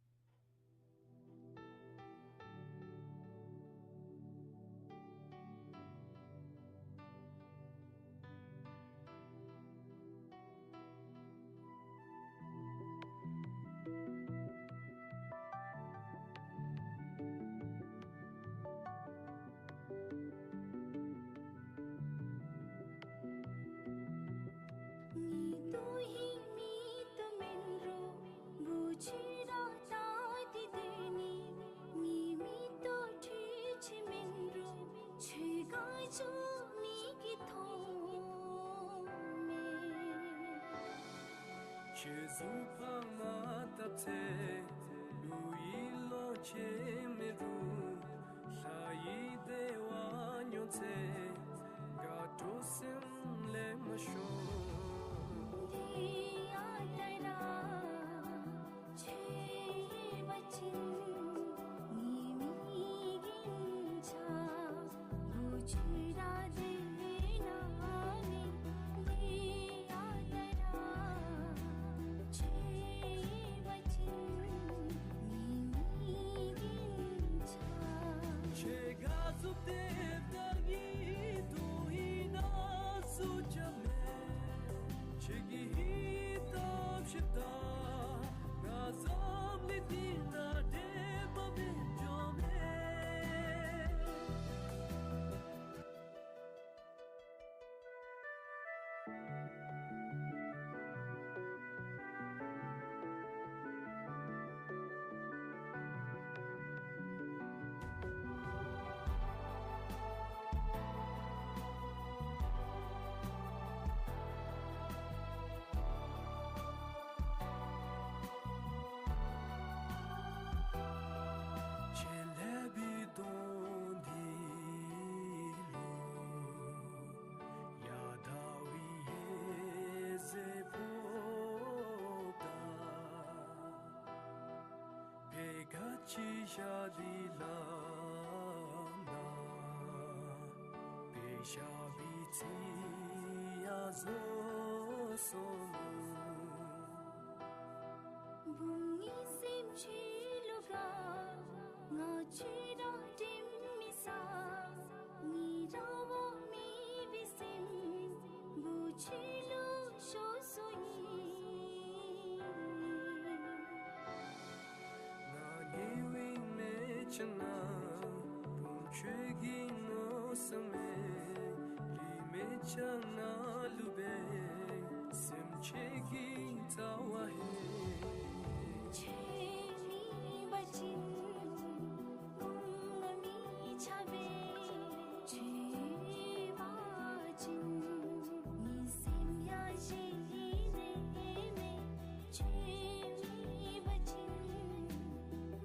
ཁྱོད་གཟུགས་ཕངས་མ་བཏབ་ཚེ། ཀླུ་ཡི་ལོ་ཆེན་མེད་རུང་། ལྷ་ཡི་བདེ་བ་མྱོང་ཚེ། དགའ་སྤྲོ་སེམས་ལས་མ་ཤོར། ཁྱེད་དགའ་བསུ་དེ་ལྟར་ཉིད་དུ་ཡིན་ན་སུ་ཅང་མེད། ཁྱེད་ཀྱི་ཧིང་སྟོབས་ཤིག་དང་། ང་འཛམ་གླིང་འདི་ན་འདྲེན་པ་མེད་འགྱོ་མེད། ཁྱེད་ལེགས་པའི་གདོང་འདི་ལུ། ཡ་ད་བི་ཡེ་ཟེ་པོ་ད། པེ་ག་ཅི་ཞག་འདི་ལ་ན། པེ་ཤ་བི་ཚི་ཡ་ཟོ་སོ་ལུ། ཆ་ང་ལུ་སྦེ་སེམས་ཅན་གྱི་རྩ་བ་ཧེ། ཆོས་མེད་པ་ཅིན་ངོ་མི་ཆ་བས། ཆོས་མེད་པ་ཅིན་ངེའི་སེམས་ཡང་ཞི་ནི་མེད། ཆོས་མེད་པ་ཅིན་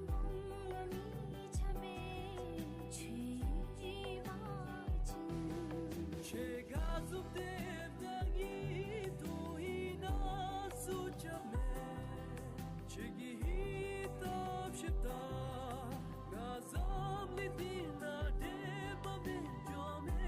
བུམོ་མི་ཆ་བས། ཆོས་མེད་པ་ཅིན་ཆོས་ག་ཟུག་དེ་བདག་ཉིད་དུ་ཨིན་ན་སུ་ཅང་མེད། ཁྱོད་ཀྱིས་ཧིང་སྟོབས་ཤིག་ད་ང་འཛམ་གླིང་འདི་ནང་འདྲེན་པ་མེད་འགྱོ་མེད།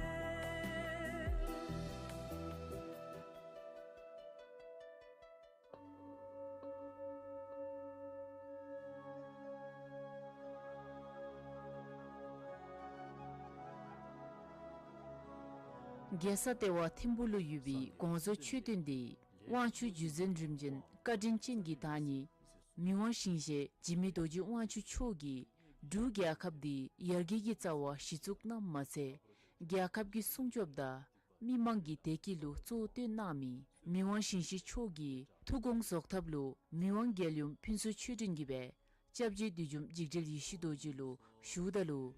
རྒྱལ་ས་ལྟེ་བ་ཐིམ་ཕུག་ལུ་ཡོད་པའི་དགོངས་རྫོགས་མཆོད་རྟེན་འདི་དབང་ཕྱུག་བརྒྱུད་འཛིན་རིམ་བྱོན་བཀའ་དྲིན་ཅན་གྱི་བདག་ཉིད་མི་དབང་ཞིང་གཤེགས་འཇིགས་མེད་རྡོ་རྗེ་དབང་ཕྱུག་མཆོག་གིས་འབྲུག་རྒྱལ་ཁབ་འདི་ཡར་རྒྱས་ཀྱི་རྩ་བར་གཞི་བཙུགས་གནངམ་མ་ཚད་རྒྱལ་ཁབ་ཀྱི་སྲུང་སྐྱོབ་དང་མི་དམངས་ཀྱི་བདེ་སྐྱིད་ལུ་གཙོ་བོ་བཏོན་གནང་མི་མི་དབང་ཞིང་གཤེགས་མཆོག་གི་ཐུགས་དགོངས་རྫོགས་ཐབས་ལུ་མི་དབང་རྒྱལ་ཡུམ་ཕུན་ཚོགས་ཆོས་སྒྲོན་གྱིས་སྦེ་སྐྱབས་རྗེ་བདུད་འཇོམས་འཇིགས་བྲལ་ཡེ་ཤེས་རྡོ་རྗེ་ལུ་ཞུཝ་ད་ལུ།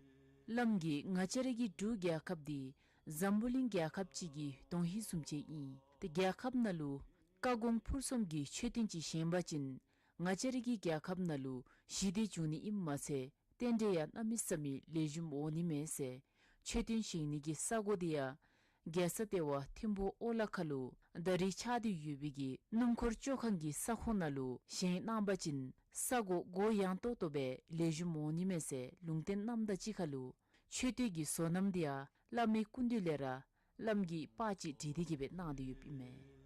བླམ་གིས་ང་བཅས་ར་གི་འབྲུག་རྒྱལ་ཁབ་འདི་འཛམ་བུ་གླིང་རྒྱལ་ཁབ་ཅིག་གི་དོན་ཧིང་བཟུམ་ཅིག་ཨིན། ཏེ་རྒྱལ་ཁབ་ནང་ལུ་བཀའ་དགོངས་ཕུར་གསུམ་གྱི་མཆོད་རྟེན་ཅིག་བཞེངས་པ་ཅིན་ང་བཅས་ར་གི་རྒྱལ་ཁབ་ནང་ལུ་ཞི་བདེ་འབྱུང་ནི་ཨིནམ་མ་ཚད་རྟེན་འབྲེལ་ཡང་གནམ་མེད་ས་མེད་ལེགས་ཤོམ་འོང་ནི་མས་ཟེར། མཆོད་རྟེན་བཞེངས་ནི་གི་ས་གོ་འདི་ཡང་རྒྱལ་ས་ལྟེ་བ་ཐིམ་ཕུག་ཨོ་ལ་ཁ་ལུ་ད་རིས་ཆགས་ཏེ་ཡོད་པའི་གི་སྣུམ་འཁོར་བཅོ་ཁང་གི་ས་ཁོངས་ནང་ལུ་བཞེངས་གནང་པ་ཅིན་ས་གོ་གུ་ཡངས་ཏོག་ཏོ་སྦེ་ལེགས་ཤོམ་འོང་ནི་མས་ཟེར་ལུང་བསྟན་གནངམ་དང་གཅིག་ཁར་ལུ་མཆོད་རྟེན་གྱི་བཟོ་རྣམ་འདི་ཡང་བླ་མའི་སྐུ་མདུན་ལས་ར་བླམ་གྱིས་པར་ཅིག་བྲིས་ཏེ་གི་སྦེ་གནང་སྟེ་ཡོདཔ་ཨིན་མས།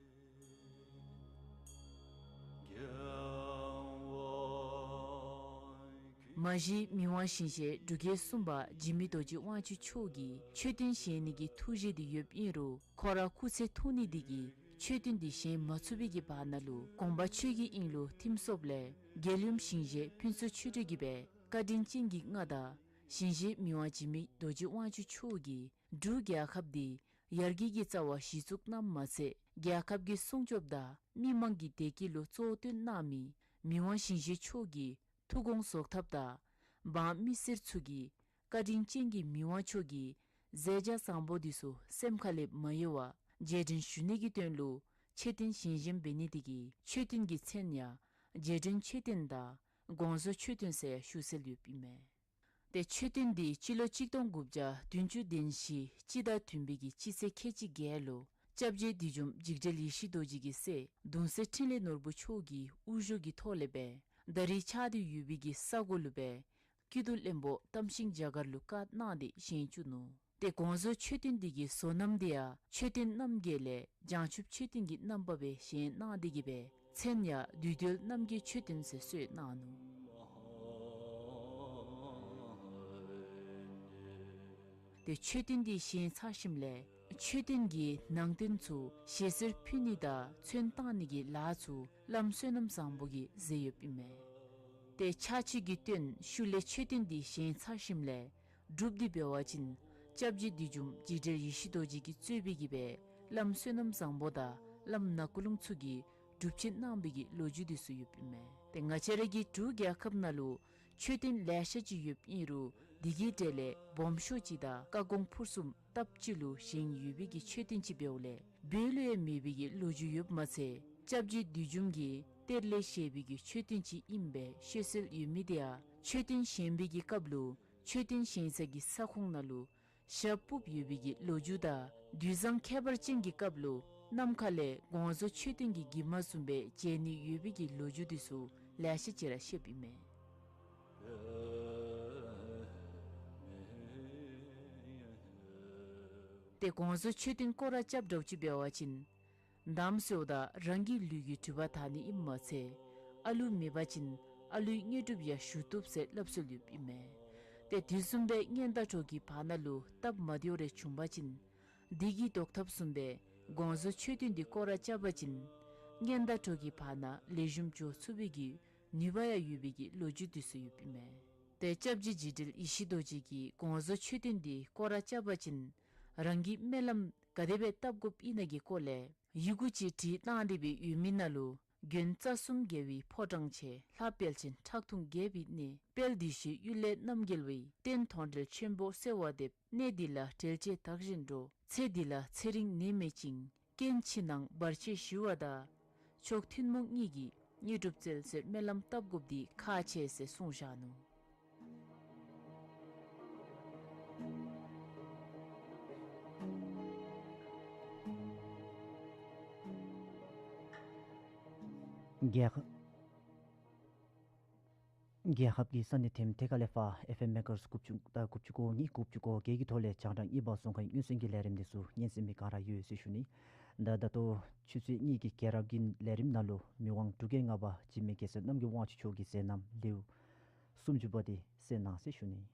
མ་གཞི་མི་དབང་ཞིང་གཤེགས་འབྲུག་རྒྱལ་གསུམ་པ་འཇིགས་མེད་རྡོ་རྗེ་དབང་ཕྱུག་མཆོག་གིས་མཆོད་རྟེན་བཞེངས་ནི་གི་ཐུགས་བཞེད་འདི་ཡོདཔ་ཨིན་རུང་ཁོ་ར་སྐུ་ཚེ་ཐུང་ནི་འདི་གིས་མཆོད་རྟེན་འདི་བཞེངས་མ་ཚུགས་པའི་གི་བར་ན་ལུ་དགོངས་པ་ཆོས་ཀྱི་དབྱིངས་ལུ་ཐིམ་སོཔ་ལས་རྒྱལ་ཡུམ་ཞིང་གཤེགས་ཕུན་ཚོགས་ཆོས་སྒྲོན་གྱིས་སྦེ་བཀའ་དྲིན་ཅན་གྱི་མངའ་བདག་ཞིང་གཤེགས་མི་དབང་འཇིགས་མེད་རྡོ་རྗེ་དབང་ཕྱུག་མཆོག་གིས་འབྲུག་རྒྱལ་ཁབ་འདི་ཡར་རྒྱས་ཀྱི་རྩ་བར་གཞི་བཙུགས་གནངམ་མ་ཚད་རྒྱལ་ཁབ་ཀྱི་སྲུང་སྐྱོབ་དང་མི་དམངས་ཀྱི་བདེ་སྐྱིད་ལུ་གཙོ་བོ་བཏོན་གནང་མི་མི་དབང་ཞིང་གཤེགས་མཆོག་གི་ཐུགས་དགོངས་རྫོགས་ཐབས་དང་འབངས་མི་སེར་ཚུ་གིས་བཀའ་དྲིན་ཅན་གྱི་མི་དབང་མཆོག་གི་མཛད་བྱ་བཟང་པོ་འདི་ཚུ་སེམས་ཁ་ལས་མ་གཡེལ་བར་རྗེས་དྲན་ཞུ་ནི་གི་དོན་ལུ་མཆོད་རྟེན་བཞེངས་བཞེངསམ་འབད་ནི་འདི་གིས་མཆོད་རྟེན་གྱི་མཚན་ཡང་རྗེས་དྲན་མཆོད་རྟེན་དང་དགོངས་རྫོགས་མཆོད་རྟེན་ཟེར་ཞུ་སྲོལ་ཡོདཔ་ཨིན་མས། ཏེ་མཆོད་རྟེན་འདི་སྤྱི་ལོ་གཅིག་སྟོང་དགུ་བརྒྱ་བདུན་ཅུ་དོན་བཞི་སྤྱི་ཟླ་བདུན་པའི་གི་སྤྱི་ཚེས་ཁལ་གཅིག་བརྒྱད་ལུ་སྐྱབས་རྗེ་བདུད་འཇོམས་འཇིགས་བྲལ་ཡེ་ཤེས་རྡོ་རྗེ་གི་སྲས་གདུང་སྲས་འཕྲིན་ལས་ནོར་བུ་མཆོག་གི་དབུ་བཞུགས་ཀྱི་ཐོག་ལས་སྦེ་ད་རིས་ཆགས་ཏེ་ཡོད་པའི་གི་ས་གོ་ལུ་སྦེ་སྐྱིད་སྡུག་གླེན་པ་གཏམ་ཤིང་རྒྱ་གར་ལུ་བཀའ་གནང་སྟེ་བཞེངས་བཅུག་ནུག། ཏེ་དགོངས་རྫོགས་མཆོད་རྟེན་འདི་གི་བཟོ་རྣམ་འདི་ཡང་མཆོད་རྟེན་རྣམ་བརྒྱད་ལས་བྱང་ཆུབ་མཆོད་རྟེན་གྱི་རྣམ་པ་སྦེ་བཞེངས་གནང་སྟེ་གི་སྦེ་མཚན་ཡང་བདུད་འདུལ་རྣམ་རྒྱལ་མཆོད་རྟེན་ཟེར་གསོལ་གནང་ནུག། ཏེ་མཆོད་རྟེན་འདི་བཞེངས་ཚར་ཞིནམ་ལས་མཆོད་རྟེན་གྱི་ནང་རྟེན་ཚུ་ཞལ་གསེར་ཕུལ་ནི་དང་ཚོན་བཏང་ནི་གི་ལཱ་ཚུ་བླམ་བསོད་ནམས་བཟང་པོ་གིས་མཛད་ཡོདཔ་ཨིན་མས། ཏེ་ཕྱག་ཕྱི་གི་སྟོན་ཤུལ་ལས་མཆོད་རྟེན་འདི་བཞེངས་ཚར་ཞིནམ་ལས་སྒྲུབ་སྟེ་འབད་བ་ཅིན་སྐྱབས་རྗེ་བདུད་འཇོམས་འཇིགས་བྲལ་ཡེ་ཤེས་རྡོ་རྗེ་གིས་གཙོས་པའི་གི་སྦེ་བླམ་བསོད་ནམས་བཟང་པོ་དང་བླམ་ནག་ཀུ་ལུང་ཚུ་གིས་སྒྲུབ་ཆེན་གནང་བའི་གི་ལོ་རྒྱུས་འདི་ཚུ་ཡོདཔ་ཨིན་མས། ཏེ་ང་བཅས་ར་གི་འབྲུག་རྒྱལ་ཁབ་ནང་ལུ་མཆོད་རྟེན་ལེ་ཤ་ཅིག་ཡོདཔ་ཨིན་རུང་འདི་གི་གྲས་ལས་སྦོམ་ཤོས་ཅིག་དང་བཀའ་དགོངས་ཕུར་གསུམ་སྟབས་གཅིག་ལུ་བཞེངས་ཡོད་པའི་གི་མཆོད་རྟེན་ཅིག་འབདཝ་ལས་བོད་ལུ་ཡང་མེད་པའི་གི་ལོ་རྒྱུས་ཡོདཔ་མ་ཚད་སྐྱབས་རྗེ་བདུད་འཇོམས་ཀྱི་གཏེར་ལས་བཞེས་པའི་གི་མཆོད་རྟེན་ཅིག་ཨིན་པས་ཤོད་སྲོལ་ཡོད་མི་དེ་ཡང་མཆོད་རྟེན་བཞེངས་པའི་གི་སྐབས་ལུ་མཆོད་རྟེན་བཞེངས་ས་གི་ས་ཁོངས་ནང་ལུ་ཞག་ཕུབ་ཡོད་པའི་གི་ལོ་རྒྱུས་དང་དུས་བཟང་ཁྱད་པར་ཅན་གྱི་སྐབས་ལུ་ནམ་མཁའ་ལས་དགོངས་རྫོགས་མཆོད་རྟེན་གྱི་གྱིབ་མ་བཟུམ་སྦེ་མཇལ་ནི་ཡོད་པའི་གི་ལོ་རྒྱུས་འདི་ཚུ་ལེ་ཤ་ཅིག་ར་བཤདཔ་ཨིན་མས། ཏེ་དགོངས་རྫོགས་མཆོད་རྟེན་སྐོར་ར་རྐྱབ་འདྲཝ་ཅིག་འབད་བ་ཅིན་དམ་གསོལཝ་ད་རང་གི་ལུས་ཀྱི་གྲིབ་པ་དག་ནི་ཨིནམ་མ་ཚད་ཨ་ལུ་མེད་པ་ཅིན་ཨ་ལུའི་དངོས་གྲུབ་ཡང་ཞུ་བཏུབ་ཟེར་སླབ་སྲོལ་ཡོདཔ་ཨིན་མས། ཏེ་དུས་གསུམ་པའི་གཉེན་དང་གྲོགས་ཀྱི་བར་ན་ལུ་སྟབས་མ་བདེཝ་རེ་བྱུང་པ་ཅིན་འདི་གི་བཟློག་ཐབས་བཟུམ་སྦེ་དགོངས་རྫོགས་མཆོད་རྟེན་འདི་སྐོར་ར་རྐྱབ་པ་ཅིན་གཉེན་དང་གྲོགས་ཀྱི་བར་ན་ལེགས་ཤོམ་འགྱོ་ཚུགས་པའི་གི་ནུས་པ་ཡང་ཡོད་པའི་གི་ལོ་རྒྱུས་འདི་ཚུ་ཡོདཔ་ཨིན་མས། ཏེ་སྐྱབས་རྗེ་འཇིགས་བྲལ་ཡེ་ཤེས་རྡོ་རྗེ་གིས་དགོངས་རྫོགས་མཆོད་རྟེན་འདི་སྐོར་ར་རྐྱབ་པ་ཅིན་རང་གི་སྨོན་ལམ་ ག་དེ་སྦེ་བཏབ་དགོཔ་ཨིན་ན་གི་སྐོར་ལས་ཡི་གུ་ཅིག་བྲིས་གནང་སྟེ་སྦེ་ཡོད་མི་ནང་ལུ་དགོན་རྩ་གསུམ་རྒྱལ་བའི་ཕོ་བྲང་ཆེ་ལྷ་དཔལ་ཆེན་ཁྲག་འཐུང་རྒྱལ་པོའི་གནས་དཔལ་བདེ་ཆེན་གཡུལ་ལས་རྣམ་རྒྱལ་བའི་རྟེན་དོན་འགྲེལ་ཆེན་པོ་གསལ་བར་འདེབས། གནས་འདི་ལ་འགྲེལ་བྱེད་དག་བཞིན་འགྲོ། ཚེ་འདི་ལ་ཚེ་རིང་ནད་མེད་ཅིང་། རྐྱེན་ཕྱི་ནང་བར་ཆད་ཞི་བ་དང་། མཆོག་ཐུན་མོང་གཉིས་ཀྱིས་དངོས་གྲུབ་སྩལ་ཟེར་སྨོན་ལམ་བཏབ་དགོཔ་འདི་ཁག་ཆེ་ཟེར་གསུངས་བཞག་ནུག། རྒྱལ་ཁབ་རྒྱལ་ཁབ་ཀྱི་ས་གནས་ཐེམ་ཐེ་ཀ་ལས་ཕར་ཨེཕ་ཨེམ་མེ་གྷར་ཊི་དགུ་བཅུ་དང་དགུ་བཅུ་གོ་གཉིས་དགུ་བཅུ་གོ་བརྒྱད་ཀྱི་ཐོག་ལས་རྒྱང་གྲགས་གཉིས་པ་སོང་ཁ་ཡི་སྔོན་སེམས་ཀྱི་ལས་རིམ་འདི་ཚུ་ཉན་གསན་པའི་བཀའ་དྲིན་ཡོད་ཟེར་ཞུ་ནི། ད་ད་ལྟོ་ཆུ་ཚོད་གཉིས་ཀྱི་རྒྱལ་རབས་ཀྱི་ལས་རིམ་ནང་ལུ་མི་དབང་འབྲུག་རྒྱལ་ལྔ་པ་འཇིགས་མེད་རྒྱལ་སྲས་རྣམ་རྒྱལ་དབང་ཕྱུག་མཆོག་གི་མཛད་རྣམ་ལེའུ་སུམ་ཅུ་པ་འདི་གསན་གནང་ཟེར་ཞུ་ནི།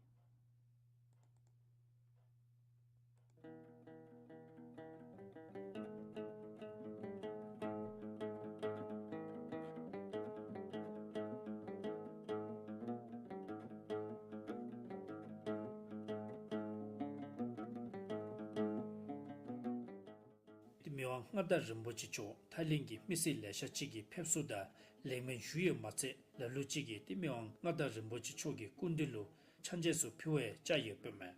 ཏེ་མི་དབང་མངའ་བདག་རིན་པོ་ཆེ་མཆོག་ཐའི་ལེནཌ་གི་མི་སེར་ལེ་ཤ་ཅིག་གི་ཕེབས་བསུ་དང་ལེགས་སྨོན་ཞུ་ཡི་མ་ཚད་ལ་ལུ་ཅིག་གིས་ཏེ་མི་དབང་མངའ་བདག་རིན་པོ་ཆེ་མཆོག་གི་སྐུ་མདུན་ལུ་ཕྱག་རྗེས་སུ་ཕུལ་བར་བཅར་ཡོདཔ་མས།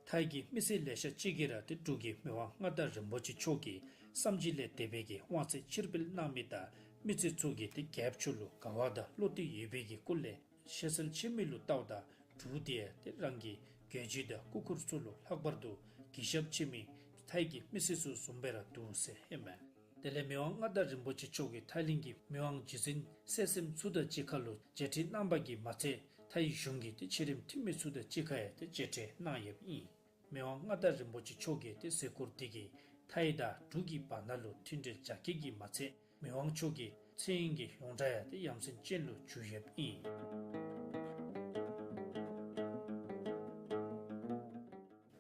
ཐའི་གི་མི་སེར་ལེ་ཤ་ཅིག་གིས་ར་ཏེ་འབྲུག་གི་མི་དབང་མངའ་བདག་རིན་པོ་ཆེ་མཆོག་གིས་བསམ་བཞིན་ལས་འདས་པའི་གི་དབང་ཚད་ཕྱིར་སྤེལ་གནང་མི་དང་མི་སེར་ཚུ་གིས་ཏེ་རྒྱལཔོ་མཆོག་ལུ་དགའ་བ་དང་བློ་གཏད་ཡོད་པའི་གི་སྐོར་ལས་ཞལ་གསལ་ཆེ་མི་ལུ་བལྟཝ་ད་འབྲུག་འདི་ཡང་ཏེ་རང་གི་རྒྱལ་སྤྱི་དང་སྐུ་འཁོར་ཚུ་ལུ་ལྷག་པར་དུ་གུས་ཞབས་ཆེ་མི་ཐའི་གི་མི་སེར་ཚུ་བཟུམ་སྦེ་ར་འདུག་ཟེར་ཨིན་མས། དེ་ལས་མི་དབང་མངའ་བདག་རིན་པོ་ཆེ་མཆོག་གིས་ཐའི་ལེནཌ་གི་མི་དབང་རྗེ་བཙུན་བསེ་སེམས་མཚོ་དང་གཅིག་ཁར་ལུ་མཇལ་འཕྲད་གནང་བ་གིས་མ་ཚད་ཐའི་གཞུང་གི་ཏེ་ཆེ་རིམ་འཐུས་མི་ཚུ་དང་གཅིག་ཁར་ཡང་ཏེ་མཇལ་འཕྲད་གནང་ཡོདཔ་ཨིན། མི་དབང་མངའ་བདག་རིན་པོ་ཆེ་མཆོག་གི་ཏེ་གཟིགས་སྐོར་འདི་གིས་ཐའི་དང་འབྲུག་གི་བར་ན་ལུ་མཐུན་འབྲེལ་རྒྱ་སྐྱེད་ཀྱིས་མ་ཚད་མི་དབང་མཆོག་གི་མཚན་ཡོན་གྱི་ཡོངས་གྲགས་ཡང་ཏེ་ཡ་མཚན་ཅན་ལུ་གྱུར་ཡོདཔ་ཨིན།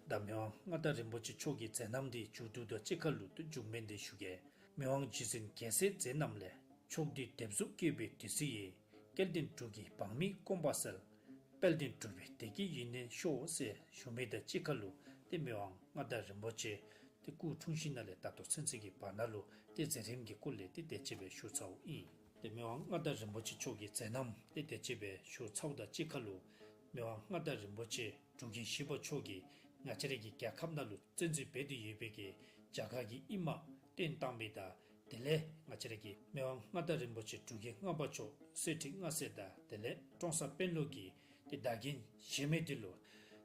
ད་མི་དབང་མངའ་བདག་རིན་པོ་ཆེ་མཆོག་གི་མཛད་རྣམ་འདི་མཇུག་བསྡུ་དོ་གཅིག་ཁར་ལུ་ཏེ་མཇུག་སྨོན་འདི་ཞུ་གེ། མི་དབང་རྗེ་བཙུན་རྒྱལ་སྲས་མཛད་རྣམ་ལས། ཕྱོགས་བདུན་སྡེ་བཙུན་བཀོད་པའི་བདུད་རྩི་ཡིས། སྐལ་ལྡན་འབྲུག་གི་བང་མི་སྐོམ་པ་སེལ། དཔལ་ལྡན་འབྲུག་པའི་བདེ་སྐྱིད་ཡུན་གནས་ཤོག་ཟེར་ཞུ་མི་དང་གཅིག་ཁར་ལུ་ཏེ་མི་དབང་མངའ་བདག་རིན་པོ་ཆེ་ཏེ་སྐུ་འཁྲུངས་ཞིནམ་ལས་ད་ལྟོ་ཚུན་ཚོད་ཀྱི་བར་ན་ལུ་ཏེ་མཛད་རིམ་གྱི་སྐོར་ལས་ཏེ་དེ་ཅིག་སྦེ་ཞུ་ཚརཝ་ཨིན། ཏེ་མི་དབང་མངའ་བདག་རིན་པོ་ཆེ་མཆོག་གི་མཛད་རྣམ་ཏེ་དེ་ཅིག་སྦེ་ཞུ་ཚརཝ་དང་གཅིག་ཁར་ལུ་མི་དབང་མངའ་བདག་རིན་པོ་ཆེ་འབྲུག་རྒྱལ་བཞི་པ་མཆོག་གིས་ང་བཅས་རའི་གི་རྒྱལ་ཁབ་ནང་ལུ་བཙན་འཛུལ་འབད་དེ་ཡོད་པའི་གི་རྒྱ་གར་གྱི་ཨིན་མ་བཏོན་བཏང་མི་དང་དེ་ལས་ང་བཅས་རའི་གི་མི་དབང་མངའ་བདག་རིན་པོ་ཆེ་འབྲུག་རྒྱལ་ལྔ་པ་མཆོག་གསེར་ཁྲི་མངའ་གསལ་དང་དེ་ལས་ཀྲོང་གསར་དཔོན་སློབ་ཀྱི་ཏེ་བདག་རྐྱེན་བཞེས་མི་འདི་ལུ་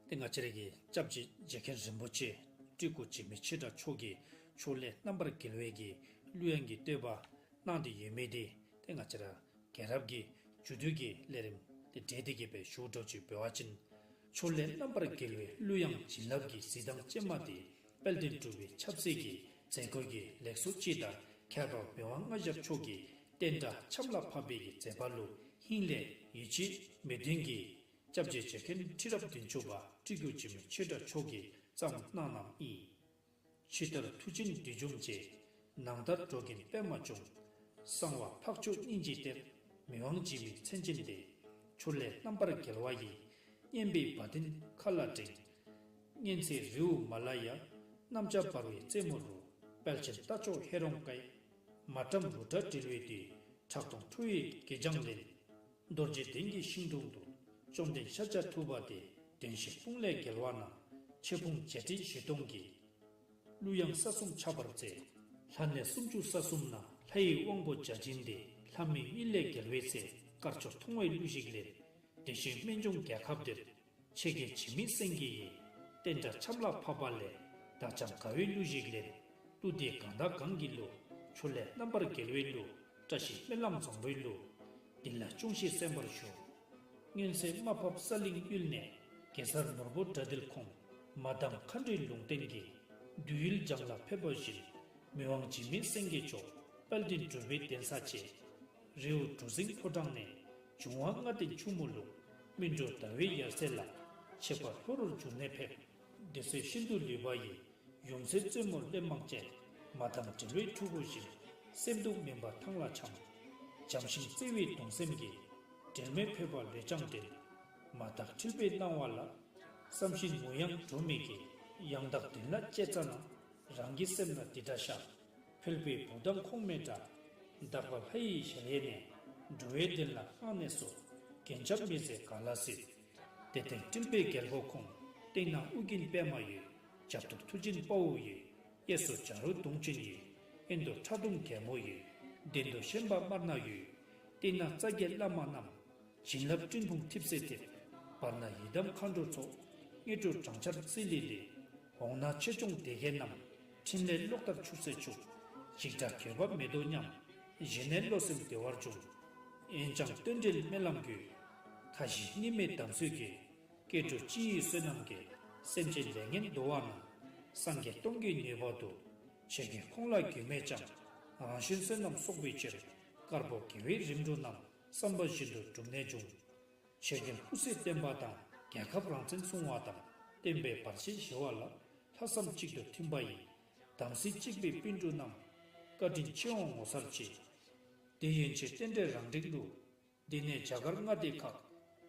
ཏེ་ང་བཅས་རའི་གི་སྐྱབས་རྗེ་རྗེ་མཁན་རིན་པོ་ཆེ་སྤྲུལ་སྐུ་འཇིགས་མེད་ཆོས་གྲགས་མཆོག་གིས་ཕྱོགས་ལས་རྣམ་པར་རྒྱལ་བའི་གི་གླུ་དབྱངས་ཀྱི་བསྟོད་པ་གནང་སྟེ་ཡོད་མི་འདི་ཏེ་ང་བཅས་ར་རྒྱལ་རབས་ཀྱི་མཇུག་བསྡུ་གི་ལས་རིམ་ཏེ་འབྲེལ་ཏེ་གི་སྦེ་ཞུ་འགྱོ་ཅིག་འབད་བ་ཅིན། ཕྱོགས་ལས་རྣམ་པར་རྒྱལ་བའི་གླུ་དབྱངས་བྱིན་རླབས་ཀྱི་གཟི་མདངས་ཅན་མ་འདི་དཔལ་ལྡན་འབྲུག་པའི་ཆབ་སྲིད་ཀྱི་མཛད་སྒོ་གི་ལེགས་སོ་ཅིག་དང་ཁྱད་པར་མི་དབང་མངའ་ཞབས་མཆོག་གིས་བསྟན་དགྲ་ཆམ་ལ་ཕབ་པའི་གི་མཛད་པ་ལུ་ཧིང་ལས་ཡིད་ཆེས་མོས་མཐུན་གྱིས་སྐྱབས་རྗེ་རྗེ་མཁན་ཁྲི་རབས་བདུན་ཅུ་པ་སྤྲུལ་སྐུ་འཇིགས་མེད་ཆོས་གྲགས་མཆོག་གིས་བརྩམས་གནང་གནངམ་ཨིན། ཕྱི་ལྟར་མཐུ་ཆེན་བདུད་འཇོམས་རྗེ། ནང་ལྟར་འགྲོ་མགོན་པདྨ་འབྱུང་། གསང་བ་འཕགས་མཆོག་སྙིང་རྗེའི་གཏེར། མི་དབང་འཇིགས་མེད་མཚན་ཅན་ཏེ། ཕྱོགས་ལས་རྣམ་པར་རྒྱལ་བ་ཡི། སྙན་པའི་བ་དན་མཁའ་ལ་བསྒྲེངས། སྙན་ཚིག་རི་བོ་མ་ལ་ཡ། གནམ་ལྕགས་འབར་བའི་རྩེ་མོ་རུ། དཔལ་ཆེན་རྟ་མཆོག་ཧེ་རུ་ཀའི། མ་བསྒྲམས་རུ་དྲ་དྲིལ་བའི་དུས། ཁྲག་འཐུང་ཁྲོ་བོའི་གད་རྒྱངས་ལེན། རྡོ་རྗེ་གདན་གྱི་ཤིང་དྲུང་དུ། བཅོམ་ལྡན་ཤཱཀྱ་ཐུབ་པ་སྟེ། བདེན་བཞིའི་དཔུང་ལས་རྒྱལ་བ་ན། ཆེ་ཕུང་བརྒྱད་ཁྲི་བཞི་སྟོང་གི། གླུ་དབྱངས་ས་གསུམ་ཁྱབ་པར་མཛད། ལྷ་གནས་སུམ་ཅུ་ས་གསུམ་ན། ལྷ་ཡི་དབང་པོ་བརྒྱ་བྱིན་ཏེ། ལྷ་མིའི་དབྱིངས་ལས་རྒྱལ་བའི་ཚལ། དཀར་ཕྱོགས་མཐོང་བའི་གླུ་ཞིག་ལེན། བདེན་བཞིའི་རྨད་བྱུང་རྒྱལ་ཁབ་འདིར། ཆེ་རྒྱལ་འཇིགས་མེད་སེང་གེ་ཡིས། བསྟན་དགྲ་ཆམ་ལ་ཕབ་པ་ལས། བདག་ཀྱང་དགའ་བའི་གླུ་ཞིག་ལེན། གླུ་འདི་གང་དང་གང་གི་གླུ། ཕྱོགས་ལས་རྣམ་པར་རྒྱལ་བའི་གླུ། བཀྲ་ཤིས་སྨོན་ལམ་བཟང་པོའི་གླུ། འདི་ལ་ཅུང་ཞིག་གསན་པར་ཞུ། སྔོན་ཚེ་རྨ་ཕབ་ས་གླིང་གཡུལ་ནས། གེ་སར་ནོར་བུ་དགྲ་འདུལ་ཁོང་། མ་དང་མཁའ་འགྲོའི་ལུང་བསྟན་གྱིས། བདུད་ཡུལ་བྱང་ལ་ཕེབས་པ་བཞིན། མི་དབང་འཇིགས་མེད་སེང་གེ་མཆོག། དཔལ་ལྡན་འབྲུག་པའི་གདན་ས་ཆེ། རི་བོ་གྲུ་གཟིངས་ཕོ་བྲང་ནས། འབྱུང་བ་ལྔ་ལྡན་ཕྱུག་མོ་ལུག། སྨིན་གྲོལ་ཟླ་བའི་ཡར་ཚེས་ལ། ཆེ་བ་ལྷོ་རུ་འབྱུང་གནས་ཕེབས། སྡེ་སྲིད་ཤིན་ཏུ་ལུས་པ་ཡི། ཡུམ་སྲས་རྩེ་མོར་སླེབས་མང་བཅས། མ་དང་འབྲེལ་བའི་ཕྲུ་གུ་བཞིན། སེམས་སྡུག་མུན་པ་ཐང་ལ་འཁྱམས། བྱམས་ཤིང་བརྩེ་བའི་གདུང་སེམས་ཀྱིས། འབྲལ་མེད་ཕེབས་པ་ལུས་ཀྱང་བདེན། མ་དག་འཁྲིལ་བའི་སྣང་བ་ལ། བསམ་བཞིན་ངུ་ཡང་འགྲོ་མི་དགེ། ཡང་དག་དོན་ལ་དཔྱད་ཙ་ན། རང་གི་སེམས་ལ་འདི་འདྲ་ཤར། ཕལ་པའི་བུ་དང་ཁོངས་མེད་འདྲ། དག་པ་ལྷ་ཡི་ཞལ་ཡས་ནས། འགྲོ་བའི་དོན་ལ་མངགས་ནས་སུ། རྒྱན་ཆ་མི་བཟད་ག་ལ་སྲིད། དེ་སྟེང་སྤྲིན་པའི་རྒྱལ་པོ་ཁོང་། སྟེང་ན་ཨོ་རྒྱན་པདྨ་འོད། རྒྱབ་ཏུ་མཐུ་ཆེན་དཔའ་བོ་འོད། གཡས་སུ་བྱ་རོག་གདོང་ཅན་འོད། གཡོན་དུ་ཁྲག་འཐུང་རྒྱལ་མོ་འོད། གདན་དུ་ཤན་པ་དམར་ནག་འོད། སྟེང་ན་རྩ་བརྒྱད་བླ་མ་རྣམས། བྱིན་རླབས་སྤྲིན་ཕུང་ཐིབས་སེ་ཐིབས། བར་ན་ཡི་དམ་མཁའ་འགྲོ་ཚོགས། སྔོན་འགྲོ་བྲང་ཆར་བསིལ་ལི་ལི། འོག་ན་ཆོས་སྐྱོང་སྡེ་བརྒྱད་རྣམས། ཕྲིན་ལས་གློག་ལྟར་འཁྱུག་སེ་འཁྱུག། འཇིགས་སྐྲག་འགྱོད་པ་མེ་ཏོག་མཉམ། གཞན་ནས་བློ་སེམས་བདེ་བར་འབྱུང་། འོན་ཀྱང་རྟེན་འབྲེལ་སྨོན་ལམ་དགོས། ཁ་ཞེ་གཉིས་མེད་དམ་ཚིག་དགོས། སྐྱེ་འགྲོ་སྤྱི་ཡི་བསོད་ནམས་ཀྱིས། སེམས་ཅན་ལས་ངན་འདུལ་བ་ན། སངས་རྒྱས་སྟོང་གི་ནུས་པ་འདུག། ཆོས་རྒྱལ་ཁོང་ལ་མགོན་མེད་ཀྱང་། རང་གཞན་བསོད་ནམས་གསོག་པའི་ཕྱིར། དཀར་པོ་དགེ་བའི་རིམ་གྲོ་རྣམས། བསམ་པ་བཞིན་དུ་འགྲུབ་ནས་འབྱུང་། ཆོས་རྒྱལ་ཧུ་སེ་བསྟན་པ་དང་། རྒྱལ་ཁབ་རང་བཙན་སྲུང་བ་དང་། བསྟན་པའི་བར་ཆད་ཞི་བ་ལ། ལྷག་བསམ་གཅིག་ཏུ་མཐུན་པ་ཡིས། དམ་སྲི་གཅིག་པའི་སྤུན་གྲོགས་རྣམས། བཀའ་དྲིན་ཆེའང་ངོ་མཚར་ཆེ། དེ་ཡན་ཆད་རྟེན་འབྲེལ་རང་འགྲིག་ལུ། འདི་ནས་རྒྱ་གར་མངའ་སྡེ་ཁག།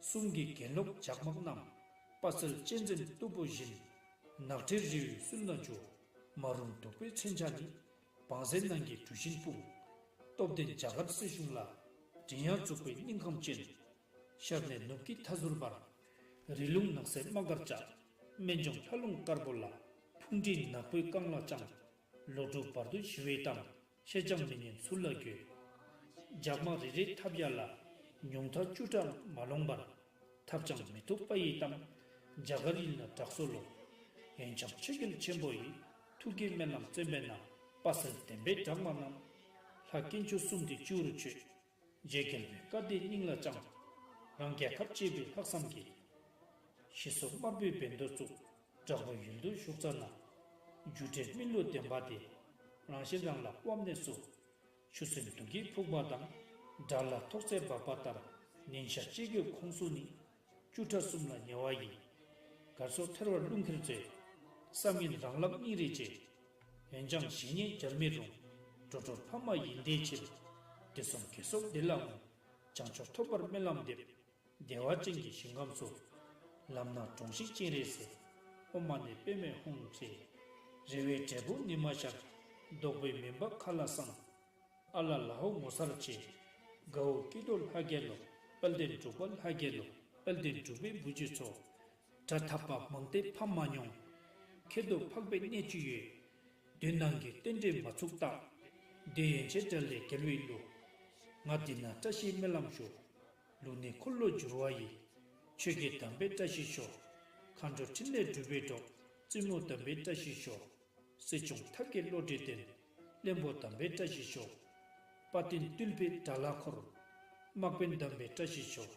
གསུམ་གྱི་གྱེན་ལོག་ཇག་དམག་རྣམས། དཔའ་རྩལ་གཅན་གཟན་སྟུག་པོ་བཞིན། ནག་ཁྲའི་རི་བོའི་སུན་ལ་འཇུ། མ་རུངས་གདུག་པའི་མཚོན་ཆ་ནི། བང་རྩལ་ནང་གི་གྲུ་བཞིན་སྤུངས། སྟོབས་ལྡན་རྒྱ་གར་སྲིད་གཞུང་ལ། མགྲིན་དབྱངས་འཛུགས་པའི་སྙིང་ཁམས་ཅན། ཤར་ནས་ནུབ་ཀྱི་མཐའ་ཟུར་བར། རི་ལུང་ནགས་ཚལ་དམག་སྒར་བཅའ། སྨན་ལྗོངས་ལྷ་ལུང་དཀར་པོ་ལ། ཕུང་མགྲིན་ནག་པོའི་རྐང་ལག་བརྐྱངས། ལོ་དྲུག་བར་དུ་ཞི་བའི་གཏམ། བཤད་ཀྱང་མི་ཉན་ཚུར་ལ་འགྱོད། རྒྱ་དམག་རེ་རེའི་ཐབ་ཡ་ལ། ཉུང་མཐའ་བཅུ་ཕྲག་མ་ལོངས་པར། ཐབས་ཀྱང་མི་ཐུབ་པ་ཡི་གཏམ། རྒྱ་གར་ཡུལ་ན་གྲགས་སོ་ལོ། འོན་ཀྱང་ཆོས་རྒྱལ་ཆེན་པོ་ཡི། ཐུགས་ཀྱི་སྨོན་ལམ་བརྩོན་པས་ན། དཔའ་རྩལ་ལྡན་པའི་དྲག་དམག་རྣམས། ལྷ་དཀོན་མཆོག་གསུམ་དེ་བཅུ་རུ་མཆོད། རྗེ་རྒྱལ་པོའི་བཀའ་དེ་སྙིང་ལ་བཅངས། རང་རྒྱལ་ཁབ་གཅེས་པའི་ལྷག་བསམ་གྱིས། ཞི་སོགས་དམར་པོའི་བོན་དུ་བཙུགས། དྲག་པོའི་ཡུལ་དུ་ཞུགས་ཙ་ན། རྒྱུ་འབྲས་སྨིན་ལུགས་བདེན་པ་དེ། རང་གཞན་རང་ལ་དབབ་ནས་སུ། ཆུ་སྲིན་དུག་གིས་ཕུག་པ་དང་། དགྲ་ལྷ་ཐོག་བརྩེགས་འབག་པ་ལྟར། ཉིན་ཞག་གཅིག་གི་ཁོངས་སུ་ནི། བཅུ་ཕྲག་གསུམ་ལ་ཉེ་བ་ཡིས། གར་སོགས་ཐལ་བར་རླུང་ཁྱེར་མཛད། བསམ་ངན་རང་ལམ་སྙིང་རེ་རྗེ། འོན་ཀྱང་གཞན་ཉིད་སྦྱར་མི་རུང་། འགྲོ་དྲུག་ཕ་མ་ཡིན་དེའི་ཕྱིར། དུས་གསུམ་དགེ་སོགས་འདི་ལ་བསྔོ། བྱང་ཆུབ་ཐོབ་པར་སྨོན་ལམ་འདེབས། བདེ་བ་ཅན་གྱི་ཞིང་ཁམས་སུ། ལམ་སྣ་དྲོངས་ཤིག་སྤྱན་རས་གཟིགས། ཨོཾ་མ་ཎི་པདྨེ་ཧཱུྃ་ཧྲཱིཿ། རེ་བའི་འབྲས་བུ་ཉི་མ་ཤར། བཟློག་པའི་མུན་པ་མཁའ་ལ་སངས། ཨ་ལ་ལ་ཧོ་ངོ་མཚར་ཆེ། དགའ་བོ་སྐྱིད་དོ་ལྷ་རྒྱལ་ལོ། དཔལ་ལྡན་འབྲུག་པ་ལྷ་རྒྱལ་ལོ། དཔལ་ལྡན་འབྲུག་པའི་བུ་རྒྱུད་ཚོ། དགྲ་འཐབ་པ་མང་སྟེ་ཕམ་མ་མྱོང་། ཁྱེད་དུ་འཕགས་པའི་གནས་ཅི་ཡོད། མདུན་ནང་གི་རྟེན་འབྲེལ་མ་ཚུགས་རྟགས། འདི་ཡན་ཆད་དགྲ་ལས་རྒྱལ་བའི་གླུ། ང་འདི་ན་བཀྲ་ཤིས་སྨོན་ལམ་ཞུ། ལུགས་ནི་འཁོར་ལོ་བསྒྱུར་བ་ཡི། ཆོས་ཀྱི་དམ་པའི་བཀྲ་ཤིས་ཤོག། མཁའ་འགྲོ་ཕྲིན་ལས་སྒྲུབ་པའི་གྲོགས། བཙུན་མོ་དམ་པའི་བཀྲ་ཤིས་ཤོག། སྲིད་སྐྱོང་ཐབས་མཁས་བློ་གྲོས་ལྡན། བློན་པོ་དམ་པའི་བཀྲ་ཤིས་ཤོག། དཔའ་བརྟན་རྟུལ་ཕོད་དགྲ་ལྷ་འཁོར། དམག་དཔོན་དམ་པའི་བཀྲ་ཤིས་ཤོག།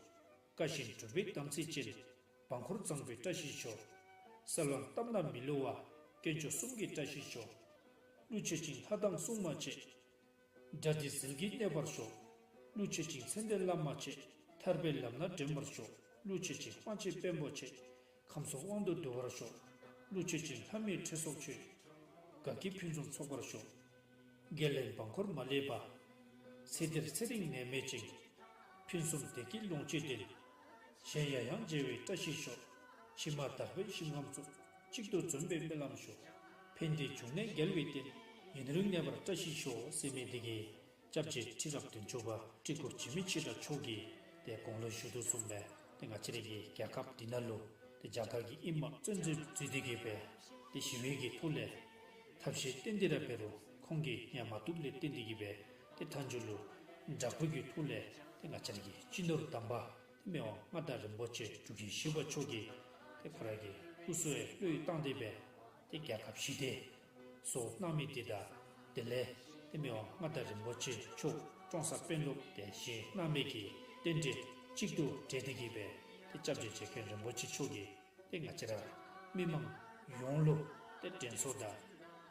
བཀའ་བཞིན་སྒྲུབ་པའི་དམ་ཚིག་ཅན། འབངས་འཁོར་གཙང་པའི་བཀྲ་ཤིས་ཤོག། སེལ་བ་གཏམ་ལ་མི་བསླུ་བ། དཀོན་མཆོག་གསུམ་གྱི་བཀྲ་ཤིས་ཤོག། ཀླུ་མཆོད་ཅིང་ལྷ་དང་སྲུང་མ་བཅས། དགྲ་འདི་ཟིལ་གྱིས་གནོན་པར་ཤོག། ཀླུ་མཆོད་ཅིང་མཚན་ལྡན་བླ་མ་བཅས། ཐར་པའི་ལམ་སྣ་འདྲེན་པར་ཤོག། ཀླུ་མཆོད་ཅིང་དབང་ཆེན་དཔོན་པོ་བཅས། ཁམས་གསུམ་དབང་དུ་འདུ་བར་ཤོག། ཀླུ་མཆོད་ཅིང་ལྷ་མིའི་ཁྲི་སྲོག་མཆོད། དགའ་སྐྱིད་ཕུན་སུམ་ཚོགས་པར་ཤོག། རྒྱལ་བློན་འབངས་འཁོར་མ་ལུས་པ། ཚེ་འདིར་ཚེ་རིང་ནད་མེད་ཅིང་། ཕུན་སུམ་བདེ་སྐྱིད་ལོངས་སྤྱོད་ལྡན། གཞན་ཡང་ཡང་བརྗེ་བའི་བཀྲ་ཤིས་ཤོག། ཕྱི་མ་དག་པའི་ཞིང་ཁམས་སུ། གཅིག་ཏུ་འཛོམས་པའི་སྨོན་ལམ་ཞུ། ཕན་བདེའི་འབྱུང་གནས་རྒྱལ་བའི་བསྟན། ཡུན་རིང་གནས་པར་བཀྲ་ཤིས་ཤོག་ཟེར་མི་འདི་གིས་སྐྱབས་རྗེ་ཁྲི་རབས་བདུན་ཅུ་པ་ཁྲི་སྐོར་འཇིགས་མེད་ཆོས་གྲགས་མཆོག་གིས་ཏེ་དགུང་ལོ་བཞུགས་དོ་བཟུམ་སྦེ་ཏེ་ང་བཅས་རའི་གི་རྒྱལ་ཁབ་འདི་ནང་ལུ་ཏེ་རྒྱ་གར་གྱི་ཨིནམ་བཙན་འཛུལ་འཛུལ་ཏེ་གིས་སྦེ་ཏེ་ཞི་བའི་གི་ཐོག་ལས་ཐབས་ཤེས་བཏོན་ཏེ་ར་འབད་རུང་ཁོང་གིས་ཉན་མ་བཏུབ་ལས་བརྟེན་ཏེ་གིས་སྦེ་ཏེ་མཐའ་མཇུག་ལུ་དྲག་པོའི་གི་ཐོག་ལས་ཏེ་ང་བཅས་རའི་གི་སྤྱི་ནོར་དམ་པ་ཏེ་མི་དབང་མངའ་བདག་རིན་པོ་ཆེ་འབྲུག་རྒྱལ་བཞི་པ་མཆོག་གིས་ཏེ་ཁོ་རའི་གི་སྐུ་སྲོག་བློས་བཏང་སྟེ་སྦེ་ཏེ་རྒྱལ་ཁབ་ཞི་བདེ་སོགས་གནང་མི་འདི་དང་དེ་ལས་ཏེ་མི་དབང་མངའ་བདག་རིན་པོ་ཆེ་མཆོག་ཀྲོང་གསར་དཔོན་སློབ་དེ་བཞེངས་གནང་མི་གི་རྟེན་འབྲེལ་གཅིག་ཏུ་འབྲེལ་ཏེ་གིས་སྦེ་ཏེ་སྐྱབས་རྗེ་རྗེ་མཁན་རིན་པོ་ཆེ་མཆོག་གིས་ཏེ་ང་བཅས་ར་མི་མང་ཡོངས་ལུ་ཏེ་དྲན་གསོ་དང་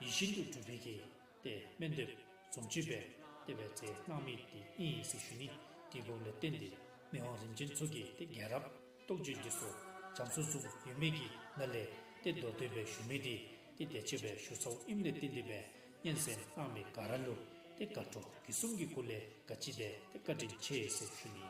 ཡིད་བཞིན་དུ་འགྲུབ་པའི་གི་ཏེ་སྨོན་འདེབས་བཟུམ་ཅིག་སྦེ་དེ་སྦེ་མཛད་གནང་མི་འདི་ཨིན་ཟེར་ཞུ་ནི། དེ་འབདཝ་ལས་བརྟེན་ཏེ་མི་དབང་རིམ་བྱོན་ཚུ་གིས་ཏེ་རྒྱལ་རབས་རྟོགས་བརྗོད་འདི་ཚུ་རྒྱ་མཚོ་བཟུམ་ཡོད་མི་གི་ནང་ལས་ཏེ་མདོར་བསྡུས་སྦེ་ཞུ་མི་འདི་ཏེ་དེ་ཅིག་སྦེ་ཞུ་ཚརཝ་ཨིནམ་ལས་བརྟེན་ཏེ་སྦེ་སྙན་གསན་གནང་མི་ག་ར་ལུ་ཏེ་དགའ་སྤྲོ་གུས་གསུམ་གྱི་སྒོ་ལས་ག་ཅི་དེ་ཏེ་བཀའ་དྲིན་ཆེ་ཟེར་ཞུ་ནི།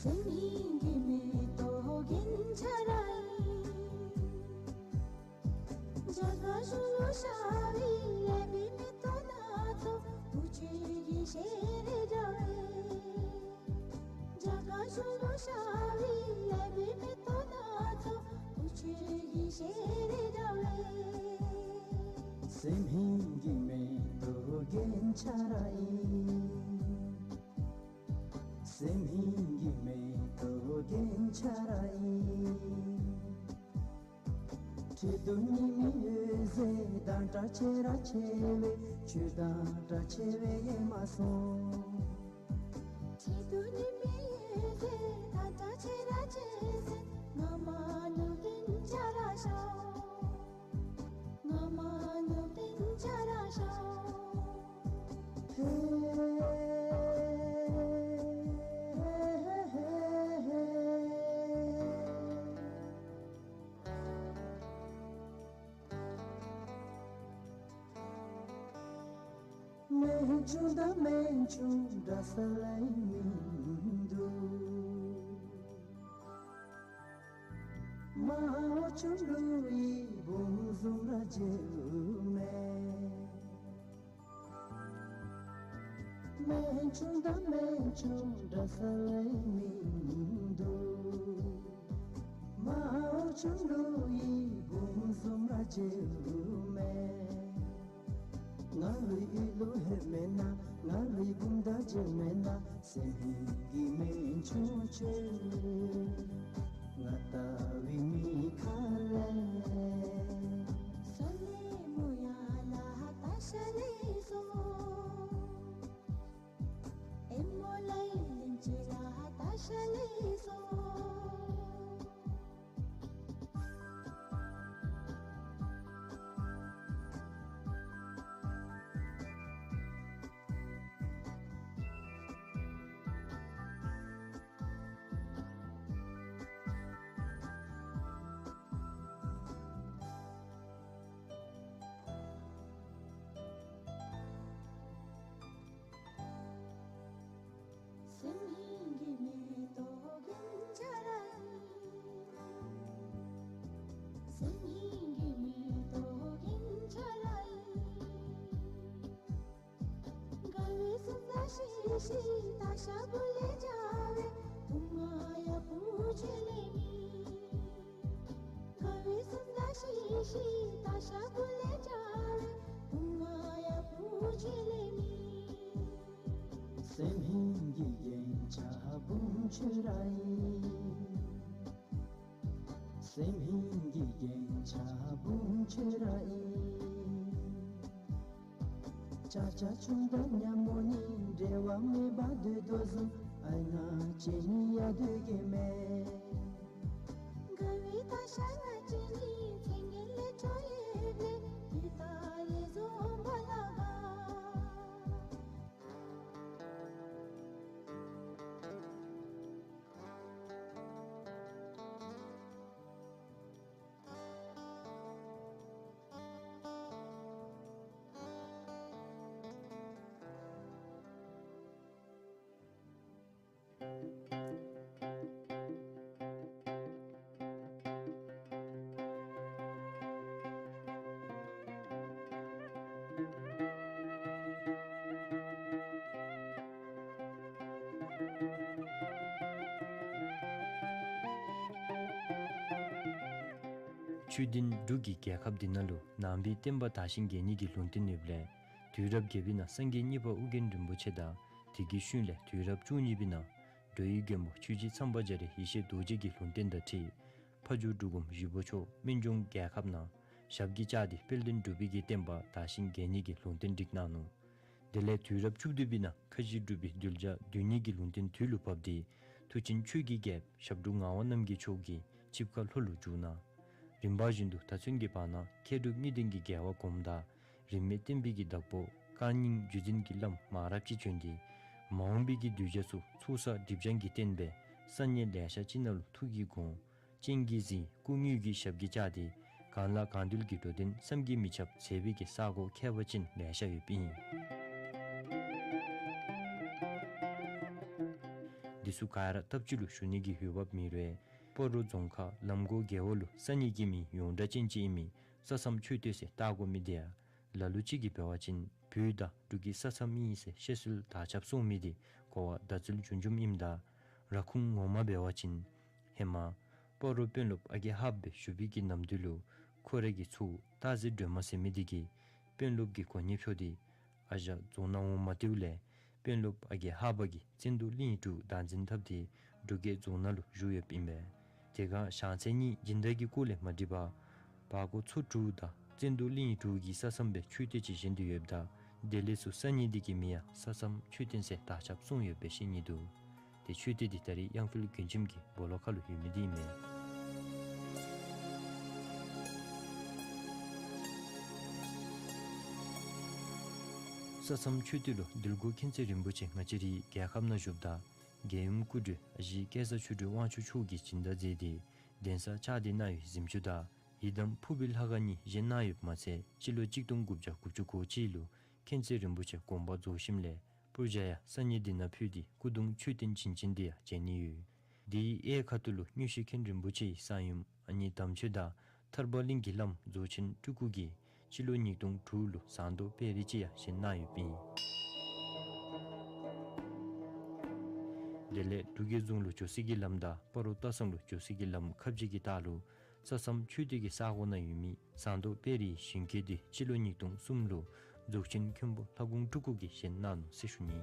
སེམས་ཡེངས་ཀྱི་མེ་ཏོག་རྒྱན་ཆ་ར་ཨིན། རྒྱ་གར་གཞུང་ལུ་ཤར་བའི་ལེགས་པའི་མེ་ཏོག་སྣ་ཚོགས་བུ་ཁྱོད་ཀྱི་ཞལ་རས་འདྲ་བས། རྒྱ་གར་གཞུང་ལུ་ཤར་བའི་ལེགས་པའི་མེ་ཏོག་སྣ་ཚོགས་བུ་ཁྱོད་ཀྱི་ཞལ་རས་འདྲ་བས། སེམས་ཡེངས་ཀྱི་མེ་ཏོག་རྒྱན་ཆ་ར་ཨིན། སེམས་ཡེངས་ཀྱི་མེ་ཏོག་རྒྱན་ཆ་ར་ཨིན། ཁྲི་གདུགས་ཉི་མའི་འོད་ཟེར་དང་འདྲ་ཆེ་ར་ཆེ་བས། ཁྱོད་དང་འདྲ་ཆེ་བས་ཡེངས་མ་སོང་། ཁྲི་གདུགས་ཉི་མའི་འོད་ཟེར་དང་འདྲ་ཆེ་ར་ཆེ་ཟེར། ང་མ་ནུ་རྒྱན་ཆ་ར་ཤོག། ང་མ་ནུ་རྒྱན་ཆ་ར་ཤོག། སྨན་ཆུང་དང་སྨན་ཆུང་འདྲ་ས་ལས་མིན་འདུག། མའོ་ཆུང་ཀླུ་ཡི་བུམོ་བཟུམ་ར་མཇལཝ་མེད། སྨན་ཆུང་དང་སྨན་ཆུང་འདྲ་ས་ལས་མིན་འདུག། མའོ་ཆུང་ཀླུ་ཡི་བུམོ་བཟུམ་ར་མཇལཝ་མེད། ང་ལུ་ཡུལ་ལུ་ལྷོད་མེན་ན། ང་ལུ་བུམོ་དང་མཇལ་མེན་ན། སེམས་ཡེངས་ཀྱི་མེ་ཆུང་ཁྱོད་ང་ལྟ་བའི་མི་ཁ་ལས། སོ་ལེ་མོ་ཡ་ལ་ཧ་ཏ་ཤ་ལེ་སོ། ཨེ་མོ་ལའི་ལིང་ཅི་ལ་ཧ་ཏ་ཤ་ལེ་སོ། སེམས་ཡེངས་ཀྱི་མེ་ཏོག་རྒྱན་ཆ་ར་ཨིན། སེམས་ཡེངས་ཀྱི་མེ་ཏོག་རྒྱན་ཆ་ར་ཨིན། དགའ་བའི་སེམས་དང་ཤི་ཤི་ཏ་ཤ་བུ་ལས་འཇའ་བའི་བུ་ང་ཡ་བུ་ཆེ་ལེ་མི། དགའ་བའི་སེམས་དང་ཤི་ཤི་ཏ་ཤ་བུ་ལས་འཇའ་བའི་བུ་ང་ཡ་བུ་ཆེ་ལེ་མི། སེམས་ཡེངས་ཀྱི་རྒྱན་ཆ་བུམོ་ཁྱོད་ར་ཨིན། སེམས་ཡེངས་ཀྱི་རྒྱན་ཆ་བུམོ་ཁྱོད་ར་ཨིན། ཅ་ཅ་ཆུང་དང་ཉ་མོ་གཉིས་འབྲལ་བ་མེད་པར་སྡོད་དོ་བཟུམ། ཨའི་ང་བཅས་གཉིས་ཡ་སྡོད་གེ་མེན། དགའ་བའི་ཏ་ཤ་ང་བཅས་གཉིས་མཚན་གྱི་ལས་འཕྲོ་ཡོད་པས། དེ་ལྟ་ལས་བཟོ་བ་ལ་དགའ། ཆོས་ལྡན་འབྲུག་གི་རྒྱལ་ཁབ་འདི་ནང་ལུ་ནང་པའི་བསྟན་པ་དར་ཞིང་རྒྱས་ནི་གི་ལུང་བསྟན་ཡོདཔ་ལས། དུས་རབས་བརྒྱད་པའི་ནང་སངས་རྒྱས་གཉིས་པ་ཨོ་རྒྱན་རིན་པོ་ཆེ་དང་། དེ་གི་ཤུལ་ལས་དུས་རབས་བཅུ་གཉིས་པའི་ནང་འགྲོ་བའི་མགོན་པོ་ཆོས་རྗེ་ཚངས་པ་རྒྱ་རས་ཡེ་ཤེས་རྡོ་རྗེ་གི་ལུང་བསྟན་དང་འཁྲིལ། ཕ་ཇོ་འབྲུག་སྒོམ་རི་བོ་ཆུ་སྨན་ལྗོངས་རྒྱལ་ཁབ་ནང་ཞབས་ཀྱིས་བཅགས་ཏེ་དཔལ་ལྡན་འབྲུག་པའི་གི་བསྟན་པ་དར་ཞིང་རྒྱས་ནི་གི་ལུང་བསྟན་བསྒྲིགས་གནང་ནུག། དེ་ལས་དུས་རབས་བཅུ་བདུན་པའི་ནང་ཁ་བཞི་འབྲུག་པའི་གདུལ་བྱ་བདུན་གཉིས་ཀྱི་ལུང་བསྟན་དུས་ལུ་བབས་ཏེ། མཐུ་ཆེན་ཆོས་ཀྱི་རྒྱལཔོ་ཞབས་དྲུང་ངག་དབང་རྣམ་རྒྱལ་མཆོག་གིས་ཆིབས་ཁ་ལྷོ་ལུ་བསྒྱུར་གནང་། རིམ་པ་བཞིན་དུ་ད་ཚུན་གྱི་བར་ན་མཁས་གྲུབ་གཉིས་ལྡན་གྱི་རྒྱལ་བ་གོངམ་དང་། རིས་མེད་བསྟན་པའི་གི་བདག་པོ་བཀའ་རྙིང་བརྒྱུད་འཛིན་གྱི་བླམ་མང་རབས་ཅིག་བྱོན་ཏེ། མ་འོངས་པའི་གི་གདུལ་བྱ་ཚུ་ཚོགས་བསགས་སྒྲིབ་སྦྱང་གི་རྟེན་སྦེ་ས་གནས་ལེ་ཤ་ཅིག་ནང་ལུ་ཐུགས་ཀྱིས་དགོངས། སྤྱན་གྱིས་གཟིགས། སྐུ་དངོས་ཀྱིས་ཞབས་ཀྱིས་བཅགས་ཏེ་གང་ལ་གང་འདུལ་གྱི་འགྲོ་དོན་བསམ་གྱིས་མི་ཁྱབ་མཛད་པའི་གི་ས་གོ་ཁྱད་པར་ཅན་ལེ་ཤ་ཡོདཔ་ཨིན། དེ་ ཚུ་ག་ར་སྟབས་གཅིག་ལུ་ཞུ་ནི་གི་འོས་འབབ་མེད་རུང་སྤ་རོ་རྫོང་ཁག་ལམ་སྒོ་བརྒལཝ་ལུ་ས་གནས་ཀྱི་མིང་ཡོངས་གྲགས་ཅན་ཅིག་ཨིན་མི་ས་མཚམས་མཆོད་རྟེན་ཟེར་བཏགས་དགོ་མི་འདི་ཡང་ལ་ལུ་ཅིག་གིས་འབད་བ་ཅིན་བོད་དང་འབྲུག་གི་ས་མཚམས་ཨིན་ཟེར་བཤད་སྲོལ་དར་ཁྱབ་སོང་མི་འདི་གོ་བ་དང་བཅས་འབྱུང་འབྱུངམ་ཨིནམ་ད་ར་ཁུངས་ངོ་མ་འབད་བ་ཅིན་ཧེ་མ་སྤ་རོ་དཔོན་སློབ་ཨ་རྒས་ཧཱཔ་སྦེ་བཞུགས་པའི་གི་ནམ་དུས་ལུ་ཁོ་རའི་གི་ཚའོ་སྟག་གཟིག་སྒྲོལ་མ་ཟེར་མི་འདི་གིས་དཔོན་སློབ་ཀྱི་གོ་གནས་ཕོག་སྟེ་ཨ་ཞང་རྫོང་ནང་འོང་མ་སྟེརཝ་ལས་དཔོན་སློབ་ཨ་རྒས་ཧཱཔ་གིས་བཙན་དུག་གླིང་དྲུག་བདག་འཛིན་འཐབ་སྟེ་འབྲུག་རྒྱལ་རྫོང་ནང་ལུ་བཞུགས་ཡོདཔ་ཨིན་པས། དེ་སྒང་ཞང་ཚན་གཉིས་སྦྱིན་བདག་གི་སྐོར་ལས་མ་འགྲིག་པར་བར་སྐོར་ཚོ་དྲུག་དང་བཙན་དུག་གླིང་དྲུག་གི་ས་མཚམས་སྦེ་མཆོད་རྟེན་ཅིག་བཞེངས་ཏེ་ཡོདཔ་ད་དེ་ལས་ཚུར་ས་གནས་འདི་གི་མིང་ཡང་ས་མཚམས་མཆོད་རྟེན་ཟེར་དར་ཁྱབ་སོང་ཡོདཔ་སྦེ་བཤད་ནི་འདུག། ཏེ་མཆོད་རྟེན་འདི་ད་རེས་གཡང་འཕེལ་མགོན་ཁྱིམ་གྱི་སྦོ་ལོགས་ཁ་ལུ་ཡོད་མི་འདི་ཨིན་མས། ས་མཚམས་མཆོད་རྟེན་ལུ་འདུལ་སྒོ་མཁྱེན་བརྩེ་རིན་པོ་ཆེ་ང་བཅས་རའི་རྒྱལ་ཁབ་ནང་བཞུགསཔ་ད་རྒྱལ་ཡུམ་སྐུ་བགྲེས་ཨ་ཞེ་སྐལ་བཟང་ཆོས་སྒྲོན་དབང་ཕྱུག་མཆོག་གིས་སྦྱིན་བདག་མཛད་དེ་གདན་ས་བཅགས་ཏེ་གནང་བའི་གཟིམ་ཅུང་དང་ཡི་དམ་ཕུར་བུའི་ལྷ་ཁང་གཉིས་བཞེངས་གནང་ཡོདཔ་མ་ཚད་སྤྱི་ལོ་གཅིག་སྟོང་དགུ་བརྒྱ་དགུ་བཅུ་གོ་གཅིག་ལུ་མཁྱེན་བརྩེ་རིན་པོ་ཆེ་དགོངས་པ་རྫོགས་ཞིནམ་ལས་པུར་ཇ་ཡང་ས་གནས་འདི་ནང་ཕུལ་ཏེ་སྐུ་གདུང་མཆོད་རྟེན་བྱིན་ཅན་འདི་ཡང་མཇལ་ནི་ཡོད། དེའི་གཡས་ཁ་ཐུག་ལུ་མངོན་ཤེས་མཁན་རིན་པོ་ཆེའི་གསང་ཡུམ་ཨ་ནི་དམ་ཆོས་དང་ཐར་པ་གླིང་གི་བླམ་རྫོགས་ཆེན་སྤྲུལ་སྐུ་གིས་སྤྱི་ལོ་ཉིས་སྟོང་དྲུག་ལུ་ཟངས་མདོག་དཔལ་རི་ཅིག་ཡང་བཞེངས་གནང་ཡོདཔ་ཨིན། དེ་ལས་འབྲུག་རྒྱལ་རྫོང་ལུ་འགྱོ་སའི་གི་ལམ་དང་སྤ་རོ་སྟག་ཚང་ལུ་འགྱོ་སའི་གི་ལམ་ཁ་བྱེལ་གྱི་ལྟག་ལུ་ས་མཚམས་མཆོད་རྟེན་གྱི་ས་གོ་ནང་ཡོད་མི་ཟངས་མདོག་དཔལ་རིའི་ཞིང་སྐེད་འདི་སྤྱི་ལོ་ཉིས་སྟོང་གསུམ་ལུ་རྫོགས་ཆེན་མཁན་པོ་ལྷ་ཀོང་སྤྲུལ་སྐུ་གིས་བཞེངས་གནང་ནུག་ཟེར་ཞུ་ནི།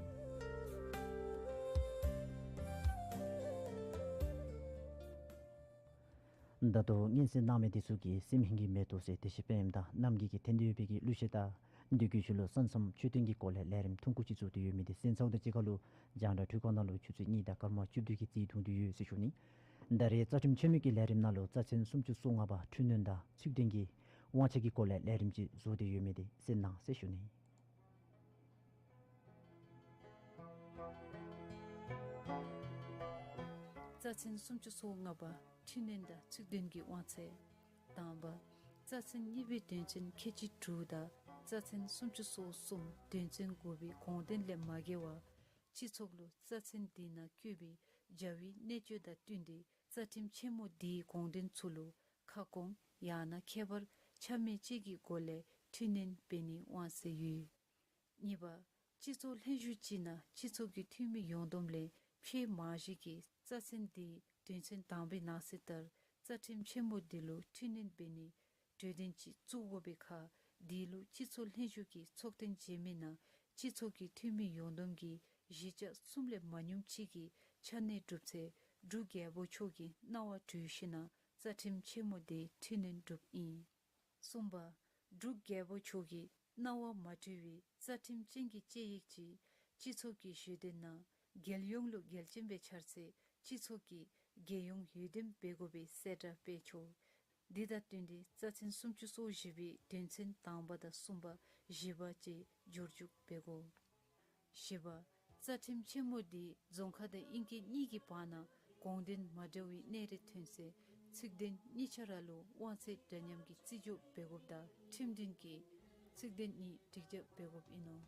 ད་ལྟོ་སྙན་གསན་གནང་མི་འདི་ཚུ་གིས་སེམས་ཧིང་གི་མེ་ཏོག་ཟེར་དེ་བཞིན་པདྨ་དང་རྣམ་རྒྱལ་གྱི་ཐན་ཏེ་ཡོད་པའི་གི་གླུ་གཞས་དང་འདི་གི་ཤུལ་ལུ་ས་མཚམས་མཆོད་རྟེན་གྱི་སྐོར་ལས་ལས་རིམ་ཐུང་ཀུ་ཅིག་བཙུགས་ཏེ་ཡོད་མི་འདི་གསན་ཚརཝ་དང་གཅིག་ཁར་ལུ་རྒྱང་བསྒྲགས་འཕྲུལ་ཁང་ནང་ལུ་ཆུ་ཚོད་གཉིས་དང་སྐར་མ་བཅུ་བདུན་གྱི་རྩིས་ཐུང་དུ་ཡོད་ཟེར་ཞུ་ནི། ད་རེས་རྩ་ཁྲིམས་ཆེན་མོ་གི་ལས་རིམ་ནང་ལུ་རྩ་ཚན་སུམ་ཅུ་སོ་ལྔ་པ་འཕྲི་སྣོན་དང་ཚིག་དོན་གྱི་དབང་ཆ་གི་སྐོར་ལས་ལས་རིམ་ཅིག་བཟོ་སྟེ་ཡོད་མི་འདི་གསན་གནང་ཟེར་ཞུ་ནི། རྩ་ཚན་སུམ་ཅུ་སོ་ལྔ་པ་འཕྲི་སྣོན་དང་ཚིག་དོན་གྱི་དབང་ཆ། དང་པ། རྩ་ཚན་གཉིས་པའི་དོན་ཚན་ཁལ་གཅིག་དྲུག་དང་རྩ་ཚན་སུམ་ཅུ་སོ་གསུམ་དོན་ཚན་དགུ་པའི་དགོངས་དོན་ལས་མ་འགལ་བར་སྤྱི་ཚོགས་ལུ་རྩ་ཚན་འདི་ནང་བཀོད་པའི་བྱ་བའི་གནད་སྤྱོད་དང་བསྟུན་ཏེ་རྩ་ཁྲིམས་ཆེན་མོ་འདིའི་དགོངས་དོན་ཚུ་ལུ་ཁ་སྐོང་ཡང་ན་ཁྱད་པར་ཆ་མེད་ཅིག་གི་སྒོ་ལས་འཕྲི་སྣོན་འབད་ནིའི་དབང་ཆ་ཡོད། གཉིས་པ། སྤྱི་ཚོགས་ལྷན་བཞུགས་ཅིག་ནང་སྤྱི་ཚོགས་ཀྱི་འཐུས་མི་ཡོངས་བསྡོམས་ལས་ཕྱེད་མ་ཞིག་གིས་རྩ་ཚན་འདིའི་དོན་ཚན་དང་པའི་ནང་གསེས་ལྟར་རྩ་ཁྲིམས་ཆེན་མོ་འདི་ལུ་འཕྲི་སྣོན་འབད་ནིའི་གྲོས་དོན་ཅིག་བཙུགས་དགོ་པའི་ཁར་འདི་ལུ་སྤྱི་ཚོགས་ལྷན་བཞུགས་ཀྱི་ཚོགས་ཐེངས་རྗེས་མའི་ནང་སྤྱི་ཚོགས་ཀྱི་འཐུས་མི་ཡོངས་བསྡོམས་ཀྱི་བཞི་ཆ་གསུམ་ལས་མ་ཉུངམ་ཅིག་གིས་ཆ་གནས་གྲུབ་ཚེ་འབྲུག་རྒྱལ་པོ་མཆོག་གི་གནང་བ་གྲོལ་ཞིནམ་ལས་རྩ་ཁྲིམས་ཆེན་མོ་འདི་འཕྲི་སྣོན་གྲུབ་ཨིན། གསུམ་པ། འབྲུག་རྒྱལ་པོ་མཆོག་གི་གནང་བ་མ་གྲོལ་བའི་རྩ་ཁྲིམས་ཅན་གྱི་དཔྱད་ཡིག་ཅིག་སྤྱི་ཚོགས་ཀྱི་ཞི་བདེ་ནང་རྒྱལ་ཡོངས་ལུ་རྒྱལ་ཆེན་སྦེ་འཆར་ཚེ་སྤྱི་ཚོགས་ཀྱིས་རྒྱལ་ཡོངས་འོས་འདེམས་འབད་དགོ་པའི་གསལ་བསྒྲགས་སྤེལ་ཆོག། འདི་དང་བསྟུན་ཏེ་རྩ་ཚན་སུམ་ཅུ་སོ་བཞི་པའི་དོན་ཚན་དང་པ་དང་གསུམ་པ་བཞི་པ་བཅས་འབྱོར་འཇུག་འབད་དགོ། བཞི་པ། རྩ་ཁྲིམས་ཆེན་མོ་འདི་རྫོང་ཁ་དང་དབྱིན་སྐད་གཉིས་ཀྱི་བར་ན་དགོངས་དོན་མ་འདྲ་བའི་གནད་རེ་ཐོན་ཚེ་ཚིག་དོན་གཉིས་ཆ་ར་ལུ་དབང་ཚད་འདྲ་མཉམ་གྱི་བརྩི་འཇོག་འབད་དགོཔ་དང་ཁྲིམས་མཐུན་གྱི་ཚིག་དོན་གཉིས་སྒྲིག་རྒྱབ་འབད་དགོཔ་ཨིན་ནོ།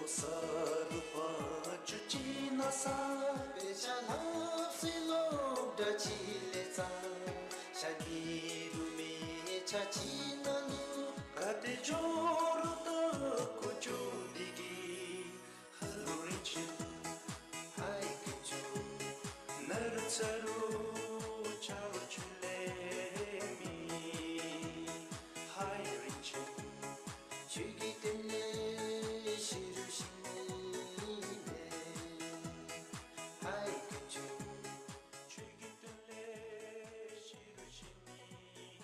ས་རུབ་པ་བཅུ་གཅིག་ན་ས། དཔེ་ཆ་ལྷབ་སའི་སློབ་གྲྭ་གཅིག་ལས་གཙང་། ཤ་གི་རུ་མེ་ཆ་གཅིག་ནང་ལུ། ག་ཏེ་ཇོ་རུ་ཏོ་ཀུ་ཅོ་དི་དི། ཧ་ལུ་རིན་ཆེན་ཧའི་ཀུ་ཅོ། ནཱ་རུ་ཚ་རུ་ཆ་རུ་ཆུ་ལེ་མི། ཧའི་རིན་ཆེན། ཁྱོད་ཀྱི་དོན་ལས་ཤི་རུང་ཤི་ནི་མེད། ཧའི་ཀུ་ཅོ། ཁྱོད་ཀྱི་དོན་ལས་ཤི་རུང་ཤི་ནི་མེད།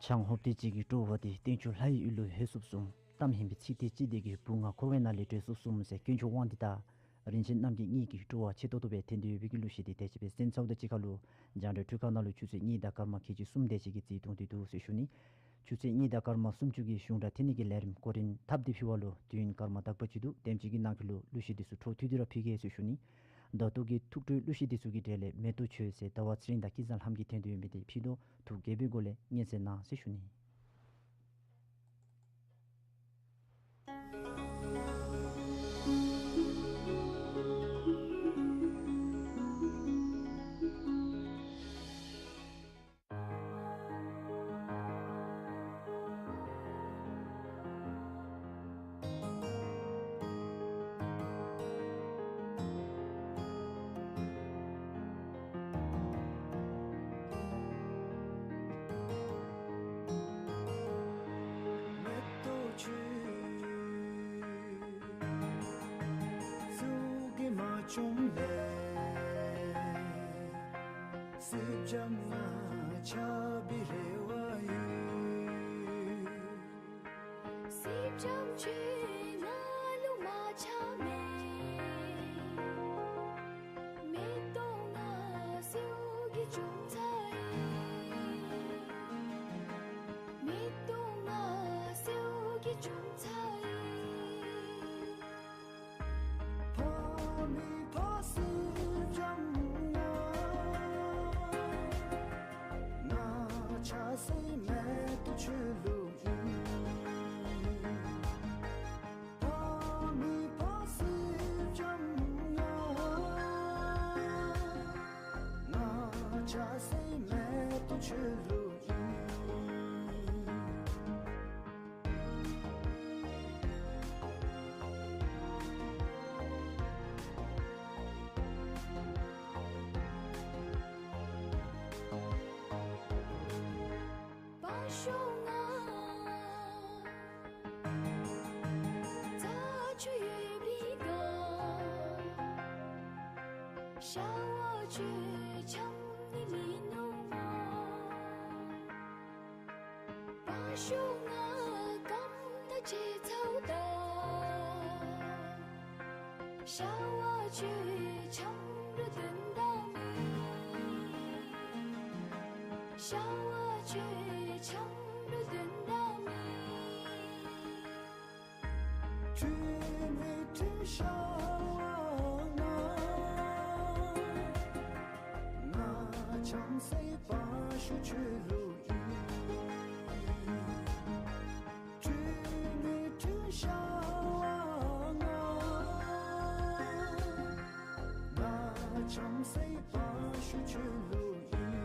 ཆང་ཧོབ་སྟེ་གཅིག་གིས་སྤྲོ་བ་འདི། བསྟན་ཆོས་ལྷ་ཡི་ཡུལ་ལུ་ལྷོད་སོང་གསུངས། གཏམ་སྙན་པའི་ཚིག་དེ་གཅིག་དེ་གིས། བུ་ང་འཁོར་བའི་ནང་ལས་གྲོལ་སོང་གསུངས་ཟེར། དཀོན་མཆོག་དབང་འདི་དང་རིན་ཆེན་རྣམ་རྒྱལ་གཉིས་ཀྱིས་སྤྲོ་བ་ཆེ་ཏོག་ཏོ་སྦེ་འཐེན་ཏེ་ཡོད་པའི་གི་གླུ་གཞས་འདི་དེ་ཅིག་སྦེ་གསན་ཚརཝ་དང་གཅིག་ཁར་ལུ་རྒྱང་བསྒྲགས་འཕྲུལ་ཁང་ནང་ལུ་ཆུ་ཚོད་གཉིས་དང་སྐར་མ་ཁལ་གཅིག་གསུམ་དེ་ཅིག་གི་རྩིས་གཏོང་སྟེ་འདུག་ཟེར་ཞུ་ནི། ཆུ་ཚོད་གཉིས་དང་སྐར་མ་སུམ་ཅུ་གི་གཞུང་སྒྲ་འཐེན་ནི་གི་ལས་རིམ་སྐོར་རིན་ཐབས་འདི་ཕུལ་བ་ལུ་དུས་ཡུན་སྐར་མ་དག་པ་ཅིག་འདུག། དེམ་ཅིག་གི་ནང་འཁོད་ལུ་གླུ་གཞས་འདི་ཚུ་འཕྲོ་མཐུད་དེ་ར་ཕུལ་གེ་ཟེར་ཞུ་ནི། ད་ལྟོ་གི་ཐུགས་སྤྲོའི་གླུ་གཞས་འདི་ཚུ་གི་གྲས་ལས་མེ་ཏོག་མཆོད་ཟེར་ཟླ་བ་ཚེ་རིང་དང་སྐལ་བཟང་ལྷམ་གྱིས་འཐེན་ཏེ་ཡོད་མི་འདི་ཕུལ་དོ། ཐུགས་དགྱེས་པའི་སྒོ་ལས་སྙན་གསན་གནང་ཟེར་ཞུ་ནི། མེ་ཏོག་མཆོད། ཚུ་གི་མ་བྱུང་ལས། སེར་སྦྱངམ་ང་ཆགས་པའི་རེ་བ་ཡོད། སེར་སྦྱངམ་ཁྱོད་ང་ལུ་མ་ཆགས་མས། མེ་ཏོག་ང་སེརཝ་གི་བྱུང་ཚར་ཡི། མེ་ཏོག་ང་སེརཝ་གི་བྱུང་ཚར་ཡི། ཕ་མེ་ཕ་སེར་སྦྱངམ་ང་། ང་ཆགས་སའི་མེ་ཏོག་ཁྱོད་ལུ་ཨིན། ཕ་མེ་ཕ་སེར་སྦྱངམ་ང་། ང་ཆགས་སའི་མེ་ཏོག་ཁྱོད་ལུ་ཨིན། བ་ཤོ་ང་ཚ་ཆུ་ཡོད་པའི་སྒང་། ཤ་བ་ཆུ་ཆམ་ནི་མིན་ནུག་མོ། བ་ཤོ་ང་སྐམ་ད་ཆེ་ཚའུ་ད། ཤ་བ་ཆུ་ཆམ་རུང་དོན་དག་མེད། ཤ་བ་ཆུ་ཆམ་རུང་དོན་དག་མེད། ཁྲུས་མི་ཁྲུས་ཤ་བ་ང་། ང་ཆམ་སའི་བ་ཤོ་ཁྱོད་ལུ་ཨིན། ཁྲུས་མི་ཁྲུས་ཤ་བ་ང་། ང་ཆམ་སའི་བ་ཤོ་ཁྱོད་ལུ་ཨིན།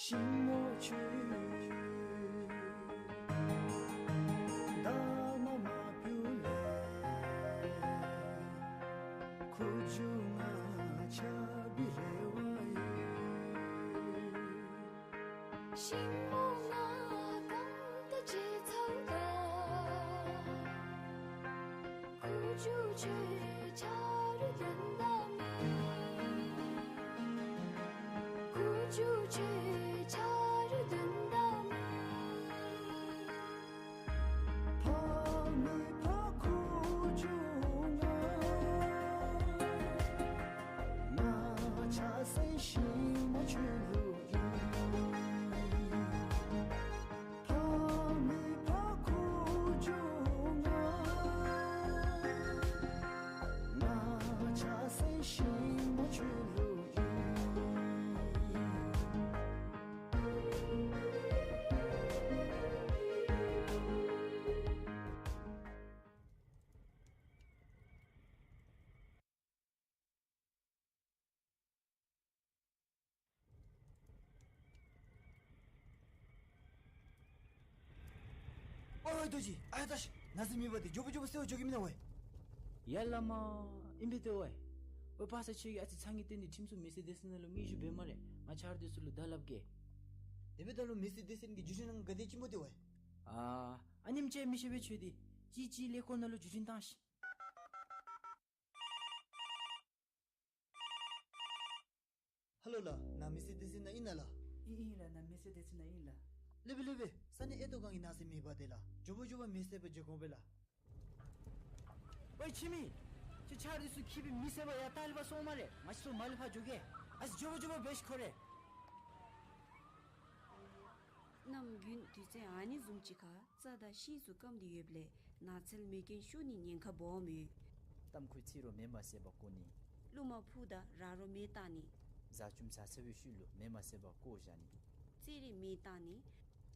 ཤིང་མོ་ཆུ་ད་མ་མ་བུ་ལེ། ཁུ་བྱུག་ང་ཆགས་པའི་རེ་བ་ཡོད། ཤིང་མོ་ང་སྐམ་ད་ཆེ་ཚའུ་ད། ཁུ་བྱུག་ཁྱོད་ཆ་རུང་དོན་དག་མེད། ཁུ་བྱུག་ཁྱོད་ཆ་རུང་དོན་དག་མེད། ཕ་མེ་ཕ་ཁུ་བྱུག་ང་། ང་ཆགས་སའི་ཤིང་མོ་ཁྱོད་ལུ་ཨིན། ཕ་མེ་ཕ་ཁུ་བྱུག་ང་ ཨའི་རྡོ་རྗེ། ཨའི་ད་ཤི། ན་ཟེར་མེད་པ་དེ་མགྱོགས་པོ་མགྱོགས་པོ་སེལ་བར་འགྱོ་གེ་མེན་ན་ཝའེ། ཡ་བླ་མ། ཨིན་པས་ཏེ་ཝའེ། ཝའེ་པ་ས་ཆོས་ཀྱིས་ཨ་ཙི་ཚང་གི་སྟེང་འདི་ཁྲིམས་སྲུང་མེར་སི་ཌི་སི་ནང་ལུ་མི་ཞུ་འབད་སྨ་རེ། ང་ཆ་རོགས་འདི་ཚུ་ལུ་བརྡ་སླབ་གེ། དེ་འབདཝ་ད་ལུ་མེར་སི་ཌི་སི་གི་བརྒྱུད་འཕྲིན་ནང་ག་དེ་ཅིག་སྨོ་ཏེ་ཝའེ། ཨ་ཨ་ནེམ་ཅིག་མི་ཤེས་པས་ཁྱོད་འདི། ཅིག་ཅིག་ཀླད་ཀོར་ནང་ལུ་བརྒྱུད་འཕྲིན་བཏང་ཤིག། ཧེ་ལོ་ལགས། ནཱ་མེར་སི་ཌི་སི་ནང་ཨིན་ན་ལགས། ཨིན་ཨིན་ལགས། ནཱ་མེར་སི་ཌི་སི་ནང་ཨིན་ལགས། ལེགས་པས་ལེགས་པས། ས་གནས་ཨེ་ཏོ་གང་གི་ན་ཟེར་མེད་པ་དེ་ལགས། མགྱོགས་པོ་མགྱོགས་པོ་མེར་སེར་པ་འགྱོ་དགོ་པས་ལགས། ཝའེ་ཁྱིམ་མི། ཁྱོད་ཆ་རོགས་འདི་ཚུ་འཁྱིད་སྦེ་མེར་སེར་པ་ཡར་ལྟ་ལས་ཕར་སོང་སྨ་རེ། ང་བཅས་ཚུ་མར་ལས་ཕར་འགྱོ་གེ། ཨ་ཙི་མགྱོགས་པོ་མགྱོགས་པོ་འབད་ཤིག་ཁོ་རེ། ནམ་དགུན་དུས་ཚོད་ཨ་ནི་བཟུམ་ཅིག་ཁར་རྩྭ་དང་ཤིང་ཚུ་སྐམ་སྟེ་ཡོདཔ་ལས་ནགས་ཚལ་མེ་རྐྱེན་ཤོར་ནིའི་ཉེན་ཁ་སྦོམ་ཡོད། ཏམ་ཁུ་ཚིག་རོ་མེ་མ་སེར་པ་བཀོ་ནི། ཀླུ་མ་ཕུག་དང་ར་རོ་མེ་བཏང་ནི། ཟ་ཆུམ་ཟ་ཚར་བའི་ཤུལ་ལུ་མེ་མ་སེར་པ་བཀོ་བཞག་ནི། རྩེ་རིགས་མེ་བཏང་ནི།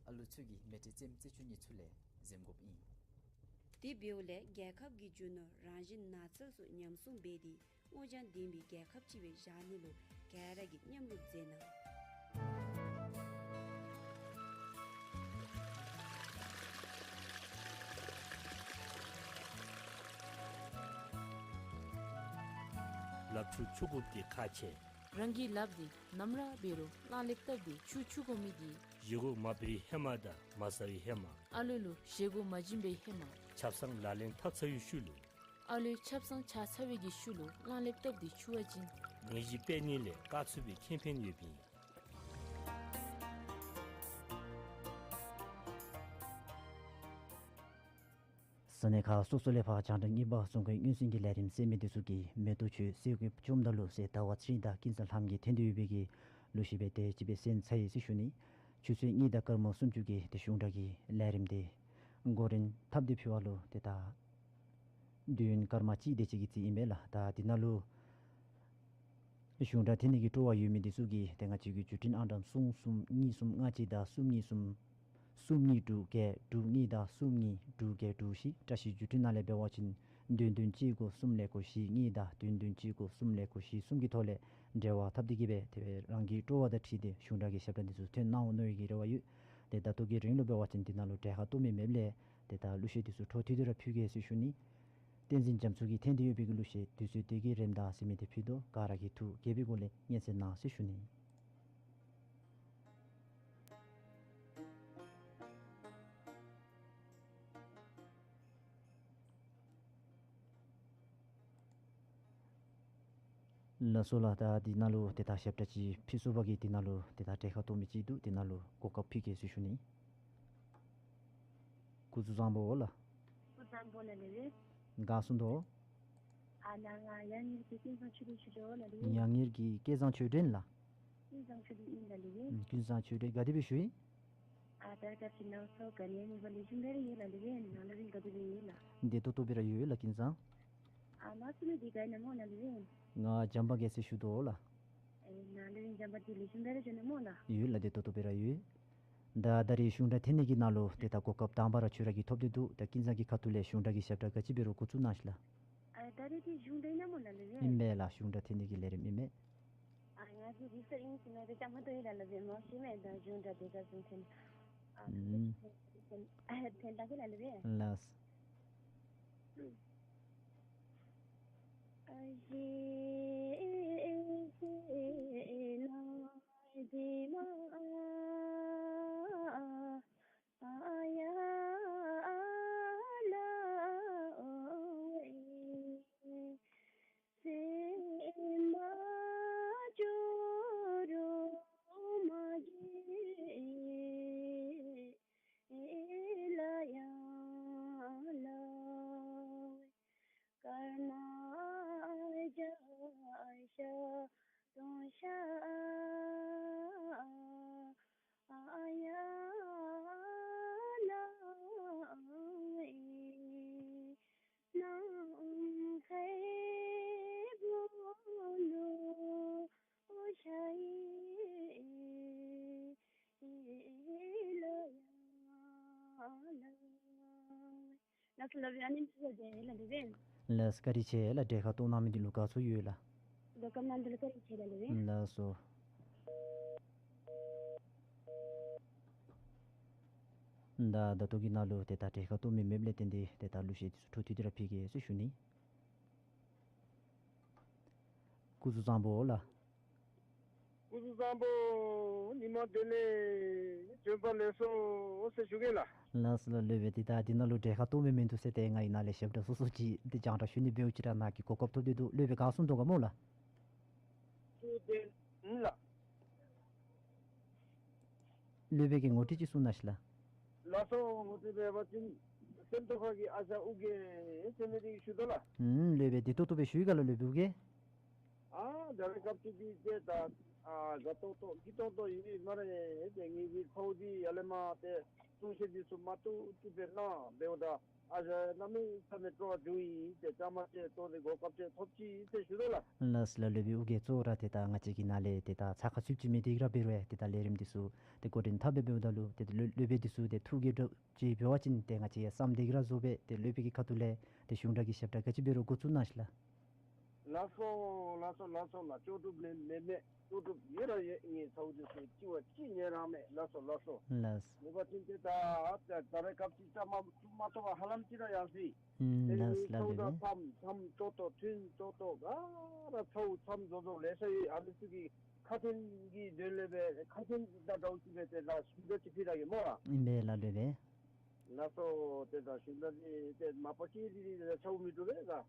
ཨ་ལུ་ཚུ་གི་མལ་ཁྲིའི་རྩེདམོ་རྩེ་བཅུག་ནི་ཚུ་ལས་འཛེམ་དགོཔ་ཨིན། དེ་འབདཝ་ལས་རྒྱལ་ཁབ་ཀྱིས་རྒྱུ་ནོར་རང་བཞིན་ནགས་ཚལ་ཚུ་ཉམས་སྲུང་འབད་དེ་སྔོ་ལྗང་ལྡན་པའི་རྒྱལ་ཁབ་ཅིག་སྦེ་བཞག་ནི་ལུ་ག་ར་གིས་མཉམ་རུབ་མཛད་གནང་། ལག་འཁྲུ་འཁྱུ་དགོཔ་འདི་ཁག་ཆེ། རང་གི་ལགཔ་འདི་ནམ་ར་འབད་རུང་གླང་ལེབ་བཏབ་སྟེ་འཁྱུ་འཁྱུ་དགོ་མི་འདི། བཞེས་སྒོ་མ་འབད་བའི་ཧེ་མ་དང་མ་ཟ་བའི་ཧེ་མ། ཨ་ལོ་ལུ་བཞེས་སྒོ་མ་བྱིན་པའི་ཧེ་མ། ཆབ་གསང་ལག་ལེན་འཐབ་ཚར་བའི་ཤུལ་ལུ། ཨ་ལོའི་ཆབ་གསང་ཆག་ཚར་བའི་གི་ཤུལ་ལུ་གླང་ལེབ་བཏབ་སྟེ་འཁྱུ་བ་བྱིན། ནད་གཞི་སྤེལ་ནི་ལས་བཀག་ཚུགས་པའི་ཁེ་ཕན་ཡོདཔ་ཨིན། ས་གནས་ཁག་སོ་སོ་ལས་ཕར་རྒྱང་བསྒྲགས་གཉིས་པ་རྫོང་ཁའི་སྔོན་བྱོན་གྱི་ལས་རིམ་གསན་མི་འདི་ཚུ་གིས་མེ་ཏོག་ཆུ་སེར་ཀོའི་བཅོམ་ད་ལུ་ཟེར་ཟླ་བ་ཚེ་རིང་དང་ཀུན་བཟང་ལྷ་མོ་གིས་འཐེན་ཏེ་ཡོད་པའི་གི་གླུ་གཞས་སྦེ་དེ་ཅིག་སྦེ་གསན་ཚར་ཡི་ཟེར་ཞུ་ནི། ཆུ་ཚོད་གཉིས་དང་སྐར་མ་སུམ་ཅུ་གི་དེ་གཞུང་སྒྲ་གི་ལས་རིམ་དེ་འགོ་འདྲེན་འཐབ་སྟེ་ཕུལ་བ་ལུ་དེ་ད་དུས་ཡུན་སྐར་མ་གཅིག་དེ་ཅིག་གི་རྩིས་ཨིན་པས་ལགས། ད་འདི་ནང་ལུ་གཞུང་སྒྲ་འཐེན་ནི་གི་སྤྲོ་བ་ཡོད་མི་འདི་ཚུ་གིས་ཏེ་ང་བཅས་ཀྱི་བརྒྱུད་འཕྲིན་ཨང་གྲངས་གསུམ་གསུམ་གཉིས་གསུམ་ལྔ་གཅིག་དང་གསུམ་གཉིས་གསུམ་གསུམ་གཉིས་དྲུག་བརྒྱད་དྲུག་གཉིས་དང་གསུམ་གཉིས་དྲུག་བརྒྱད་དྲུག་བཞི། བཀྲ་ཤིས་བརྒྱུད་འཕྲིན་ནང་ལས་འབད་བ་ཅིན་བདུན་བདུན་གཅིག་དགུ་གསུམ་ལས་དགུ་བཞི་གཉིས་དང་བདུན་བདུན་གཅིག་དགུ་གསུམ་ལས་དགུ་བཞི་གསུམ་གྱི་ཐོག་ལས་འབྲེལ་བ་འཐབ་སྟེ་གིས་སྦེ་དེ་སྦེ་རང་གི་སྤྲོ་བ་དང་འཁྲིལ་ཏེ་གཞུང་སྒྲ་གི་ཞབས་ཁྲ་འདི་ཚུ་འཐེན་གནང་འོང་མནོ་བའི་གི་རེ་བ་ཡོད། ཏེ་ད་ལྟོ་གི་རིང་ལུ་འབད་བ་ཅིན་འདི་ནང་ལུ་གྲལ་ཁར་གཏོགས་མི་མེདཔ་ལས་ཏེ་ད་གླུ་གཞས་འདི་ཚུ་འཕྲོ་མཐུད་དེ་ར་ཕུལ་གེ་ཟེར་ཞུ་ནི། བསྟན་འཛིན་རྒྱ་མཚོ་གིས་འཐེན་ཏེ་ཡོད་པའི་གི་གླུ་གཞས་དུས་ཚོད་དེ་གི་རནམ་ད་ཟེར་མི་དེ་ཕུལ་དོ། ག་ར་གིས་ཐུགས་དགྱེས་པའི་སྒོ་ལས་སྙན་གསན་གནང་ཟེར་ཞུ་ནི། ལགས་སོ་ལགས། ད་འདི་ནང་ལུ་ཏེ་ད་ཞབས་ཁྲ་ཅིག་ཕུལ་ཚུགས་པ་གིས་འདི་ནང་ལུ་ཏེ་ད་གྲལ་ཁར་གཏོགས་མི་ཅིག་འདུག། འདི་ནང་ལུ་གོ་སྐབས་ཕུལ་གེ་ཟེར་ཞུ་ནི། སྐུ་གཟུགས་བཟང་པོ་ལགས། སྐུ་གཟུགས་བཟང་པོ་ལགས་ལེགས། ག་སོང་དོ། ཨ་ལགས་ང་ཡང་ངེར་གྱི་ཀུན་བཟང་ཆོས་སྒྲོན་ཞུ་དོ་ལགས་ལེགས། ཡང་ངེར་གྱི་ཀུན་བཟང་ཆོས་སྒྲོན་ལགས། ཀུན་བཟང་ཆོས་སྒྲོན་ཨིན་ལགས་ལེགས། ཀུན་བཟང་ཆོས་སྒྲོན་ག་དེ་སྦེ་བཞུགས་ཡི། ཨ་ད་ད་ཅི་ནང་སོ་ག་ནི་མེད་པར་ལེགས་ཤོམ་སྦེ་ར་ཡོད་ལགས་ལེགས། ནང་ལུ་རིང་ག་དེ་སྦེ་ཡོད་ལགས། བདེ་ཏོག་ཏོ་སྦེ་ར་ཡོད་ལགས་ཀུན་བཟང་། ཨ་མ་སུ་ནི་དེ་ག་ཨིན་ན་སྨོ་ལགས་ལེགས། ང་འཇམ་དཔལ་རྒྱལ་མཚན་ཞུ་དོ་ལགས། ཨེ་ནང་ལུ་རིང་འཇམ་དཔལ་དེ་ལེགས་ཤོམ་སྦེ་ར་བྱོན་ནི་སྨོ་ལགས། ཡོད་ལགས་བདེ་ཏོག་ཏོ་སྦེ་ར་ཡོད། ད་ད་རིས་གཞུང་སྒྲ་འཐེན་ནི་གི་ནང་ལུ་ཏེ་ད་གོ་སྐབས་དང་པ་ར་ཁྱོད་ར་གིས་ཐོབ་སྟེ་འདུག། ད་ཀུན་བཟང་གི་ཁ་ཐུག་ལས་གཞུང་སྒྲ་གི་ཞབས་ཁྲ་ག་ཅི་འབད་རུང་འགོ་བཙུགས་གནང་ཤིག་ལགས། ཨ་ད་རིས་འདི་གཞུང་སྒྲ་ཨིན་ན་སྨོ་ལགས་ལེགས། ཨིན་མས་ལགས། གཞུང་སྒྲ་འཐེན་ནི་གི་ལས་རིམ་ཨིན་མས། ཨ་ང་གིས་རིག་ས་ཨིན་ཟེར་མི་འདི་བཅའ་མར་གཏོགས་ཡི་ལགས་ལེགས་སྦེ་མ་ཤེས་མས། ད་གཞུང་སྒྲ་དེ་ག་བཟུམ་འཐེན། ཨ་ཨུམ་འཐེན་ད་གེ་ལགས་ལེགས་སྦེ། ལགས། ལགས་སོ་ལགས་སྦེ་ཨ་ནི་ཅིག་ལགས་ལེགས་སྦེ། ལགས་བཀའ་དྲིན་ཆེ་ལགས། གྲལ་ཁར་གཏོགས་གནང་མི་འདི་ལུ་དགའ་ཚོར་ཡོད་ལགས། གོ་སྐབས་གནང་མི་འདི་ལུ་བཀའ་དྲིན་ཆེ་ལགས་ལེགས་སྦེ། ལགས་སོ། ད་ད་ལྟོ་གི་ནང་ལུ་ཏེ་ད་གྲལ་ཁར་གཏོགས་མི་མེདཔ་ལས་བརྟེན་ཏེ་ཏེ་ད་གླུ་གཞས་འདི་ཚུ་འཕྲོ་མཐུད་དེ་ར་ཕུལ་གེ་ཟེར་ཞུ་ནི། སྐུ་གཟུགས་བཟང་པོ་ལགས། སྐུ་གཟུགས་བཟང་པོ། ཉི་མ་བདེ་ལེགས། བྱོན་པ་ལེགས་སོ་ཟེར་ཞུ་གེ་ལགས། ལགས་སོ་ལགས། ལོས་སྦེ་ཏེ་ད་འདི་ནང་ལུ་གྲལ་ཁར་གཏོགས་མི་མིན་འདུག་ཟེར་ཏེ་ང་གིས་ནཱ་ལས་ཞབས་ཁྲ་སོ་སོ་ཅིག་ཏེ་རྒྱང་བསྒྲགས་ཞུ་ནི་འབདཝ་ཅིག་ར་ནཱ་གིས་གོ་སྐབས་ཐོབ་སྟེ་འདུག། ལོས་སྦེ་ག་གསུང་དོ་ག་སྨོ་ལགས། ཨིན་ལགས། ལོས་སྦེ་གི་ངོ་སྤྲོད་ཅིག་གསུང་གནང་ཤིག་ལགས། ལགས་སོ། ངོ་སྤྲོད་འབད་བ་ཅིན་སེམས་རྟོགས་ཁ་གི་ཨ་ཞང་ཨོ་རྒྱན་ཟེར་མི་འདི་གིས་ཞུ་དོ་ལགས། ཨུམ། ལོས་སྦེ་བདེ་ཏོག་ཏོ་སྦེ་ཞུ་ཡི་ག་ལགས་ལོས་སྦེ་ཨོ་རྒྱན། ཨ་ད་རེས་སྐབས་ཅིག་འདི་ཏེ་ད་ཨ་དགའ་ཏོག་ཏོ་སྐྱིད་ཏོག་ཏོ་ཨིན་སྨ་རེ། ཏེ་ངེ་གི་ཚ་བོ་འདི་ཡར་ལས་མར་ཏེ་གསུང་བཤད་འདི་ཚུ་མ་བཏུབ་བཏུབ་སྦེ་གནང་འབདཝ་ད་ཨ་ཞང་གནམ་མེད་ས་མེད་སྤྲོ་བ་བྱུང་ཡི། ཏེ་བཅའ་མར་ཅིག་གཏོགས་ཏེ་གོ་སྐབས་ཅིག་ཐོབ་ཅི་ཟེར་ཞུ་དོ་ལགས། ལགས་སོ་ལགས། ལོས་སྦེ་ཨོ་རྒྱན་གཙོ་བོ་ར་ཏེ་ད་ང་བཅས་ཀྱི་ནཱ་ལས་ཏེ་ད་ཚ་ཁ་ཚུདཔ་ཅིག་མེད་དེ་གི་ར་འབད་རུང་ཡང་ཏེ་ད་ལས་རིམ་འདི་ཚུ་ཏེ་འགོ་འདྲེན་འཐབ་སྦེ་འབདཝ་ད་ལུ་ཏེ་ལོ་ལོས་སྦེ་འདི་ཚུ་ཏེ་ཐུགས་དགྱེས་དྲགས་ཅིག་འབད་བ་ཅིན་ཏེ་ང་བཅས་ཡང་བསམ་དེ་གི་ར་བཟོ་སྦེ་ཏེ་ལོས་སྦེ་གི་ཁ་ཐུག་ལས་ཏེ་གཞུང་སྒྲ་གི་ཞབས་ཁྲ་ག་ཅི་འབད་རུང་འགོ་བཙུགས་གནང་ཤིག་ལགས། ལགས་སོ་ལགས་སོ་ལགས་སོ་ལགས། ལྕོགས་གྲུབ་ལེགས་ལེགས་མེད། ལྕོགས་གྲུབ་ཡོད་ར་ཡོད། ངེའི་ཚ་བོ་འདི་ཚུ་ཅིག་བ་ཅིག་ཉན་རང་མེད། ལགས་སོ་ལགས་སོ། ལགས། མེད་པ་ཅིན་ཏེ་ད་ད་རེས་སྐབས་ཅིག་བཅའ་མར་མ་གཏོགས་པར་ཧ་ལམ་ཅིག་ར་ཡར་སོ་ཡི། ཨུམ། ལགས་སོ་ལགས། ལོས་སྦེ། ཚ་བོ་དང་མཚམས་མཚམས་ཏོག་ཏོ་མཐུན་ཏོག་ཏོ་ག་ར་ཚ་བོ་མཚམས་བཟོ་བཟོཝ་ལེ་ཤ་ཡོད། ཨ་ནི་ཚུ་གི་ཁ་འཕྲིན་གྱི་དོན་ལས་སྦེ་ཁ་འཕྲིན་དང་འདྲཝ་ཅིག་སྦེ་ཏེ་ལགས་ཞུ་དོ་ཅིག་ཕུལ་ད་གེ་སྨོ་ལགས། ཨིན་པས་ལགས་ལོས་སྦེ། ལགས་སོ། ཏེ་ད་གཞུང་སྒྲ་འདི་ཏེ་མ་པ་ཅིག་འདི་འདི་ཚ་བོ་མི་འདྲཝ་སྦེ་ད་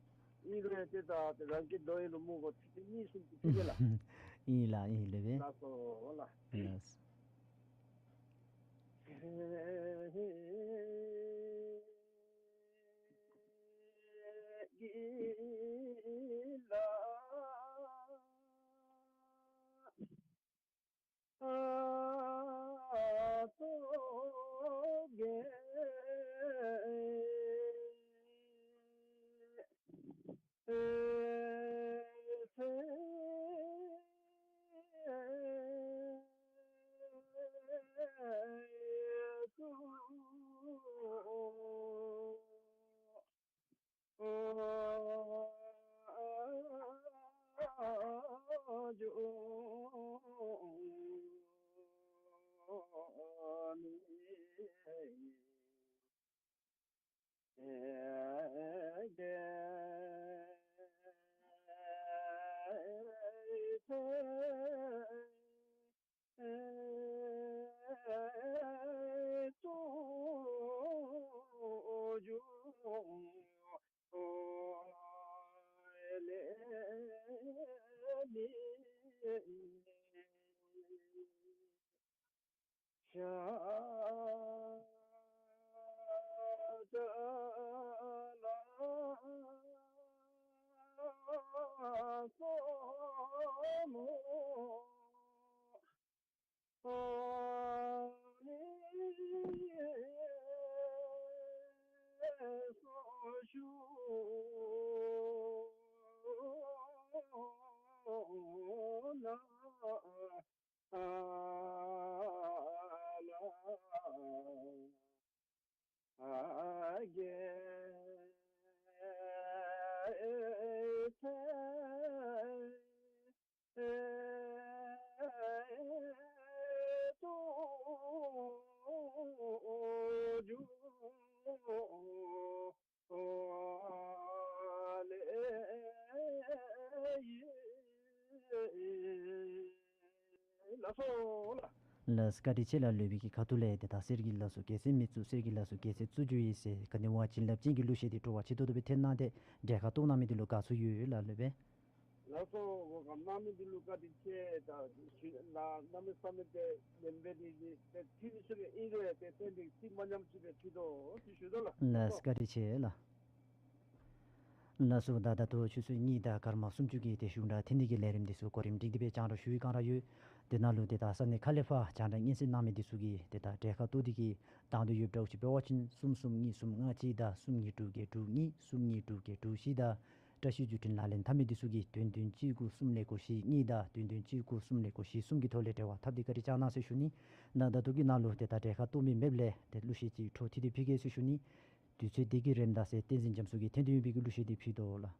ཨིན་རུང་ཏེ་ད་ཏེ་རང་གི་རྡོ་ཡི་ལུ་མུ་གོ་ཚིག་ཏེ་གཉིས་གསུམ་ཅིག་ཕུལ་གེ་ལགས། ཨིན་ལགས། ཨིན་ལོས་སྦེ། ལགས་སོ་ལགས། ལགས། ལགས་སོ་ལགས། ལགས་བཀའ་དྲིན་ཆེ་ལགས། ལོས་སྦེ་གི་ཁ་ཐུག་ལས་ཏེ་ད་གསེར་གྱི་ལ་སོ་རྒྱལ་མཚན་མི་བཙུགས། གསེར་གྱི་ལ་སོ་རྒྱལ་མཚན་བཙུགས་རྒྱུ་ཡིན་ཟེར་ག་ནི་བ་བྱིན་རླབས་ཅན་གྱི་གླུ་གཞས་འདི་སྤྲོ་བ་ཆེ་ཏོག་ཏོ་སྦེ་འཐེན་གནང་སྟེ་གྲལ་ཁར་གཏོགས་གནང་མི་འདི་ལུ་དགའ་ཚོར་ཡོད་ལགས། ལོས་སྦེ། ལགས་སོ། གོ་སྐབས་གནང་མི་འདི་ལུ་བཀའ་དྲིན་ཆེ། ད་ཞུ་ལགས། གནམ་མེད་ས་མེད་ཏེ་ལེགས་སྦེ་འདི་འདི་ཏེ་ཐུན་ཚོད་ཨིན་རུང་ཏེ་ཏན་ཏན་ཚིག་མ་ཉམས་ཅིག་སྦེ་ཕུལ་དོ་ཟེར་ཞུ་དོ་ལགས། ལགས་བཀའ་དྲིན་ཆེ་ལགས། ལགས་སོ། ད་ད་ལྟོ་ཆུ་ཚོད་གཉིས་དང་སྐར་མ་སུམ་ཅུ་གི་ཏེ་གཞུང་སྒྲ་འཐེན་ནི་གི་ལས་རིམ་འདི་ཚུ་གོ་རིམ་སྒྲིག་སྟེ་སྦེ་རྒྱང་བསྒྲགས་ཞུ་བའི་བསྒང་ར་ཡོད། དེ་ནང་ལུ་ཏེ་ད་ས་གནས་ཁ་ལས་ཕར་རྒྱང་བསྒྲགས་སྙན་གསན་གནང་མི་འདི་ཚུ་གིས་ཏེ་ད་གྲལ་ཁར་གཏོགས་ཏེ་གི་དང་འདོད་ཡོདཔ་འདྲཝ་ཅིག་འབད་བ་ཅིན་གསུམ་གསུམ་གཉིས་གསུམ་ལྔ་གཅིག་དང་གསུམ་གཉིས་དྲུག་བརྒྱད་དྲུག་གཉིས་གསུམ་གཉིས་དྲུག་བརྒྱད་དྲུག་བཞི་དང་བཀྲ་ཤིས་བརྒྱུད་འཕྲིན་ལག་ལེན་འཐབ་མི་འདི་ཚུ་གིས་བདུན་བདུན་གཅིག་དགུ་གསུམ་ཀླད་ཀོར་བཞི་གཉིས་དང་བདུན་བདུན་གཅིག་དགུ་གསུམ་ཀླད་ཀོར་བཞི་གསུམ་གྱི་ཐོག་ལས་འབྲེལ་བ་འཐབ་སྟེ་བཀའ་དྲིན་བསྐྱང་གནང་ཟེར་ཞུ་ནི། ད་ད་ལྟོ་གི་ནང་ལུ་ཏེ་ད་གྲལ་ཁར་གཏོགས་མི་མེདཔ་ལས་ཏེ་གླུ་གཞས་ཅིག་འཕྲོ་མཐུད་དེ་ཕུལ་གེ་ཟེར་ཞུ་ནི། དུས་ཚོད་འདི་གི་རེ་དོགས་ཟེར་བསྟན་འཛིན་རྒྱ་མཚོ་གིས་འཐེན་ཏེ་ཡོད་པའི་གི་གླུ་གཞས་འདི་ཕུལ་དོ་ལགས།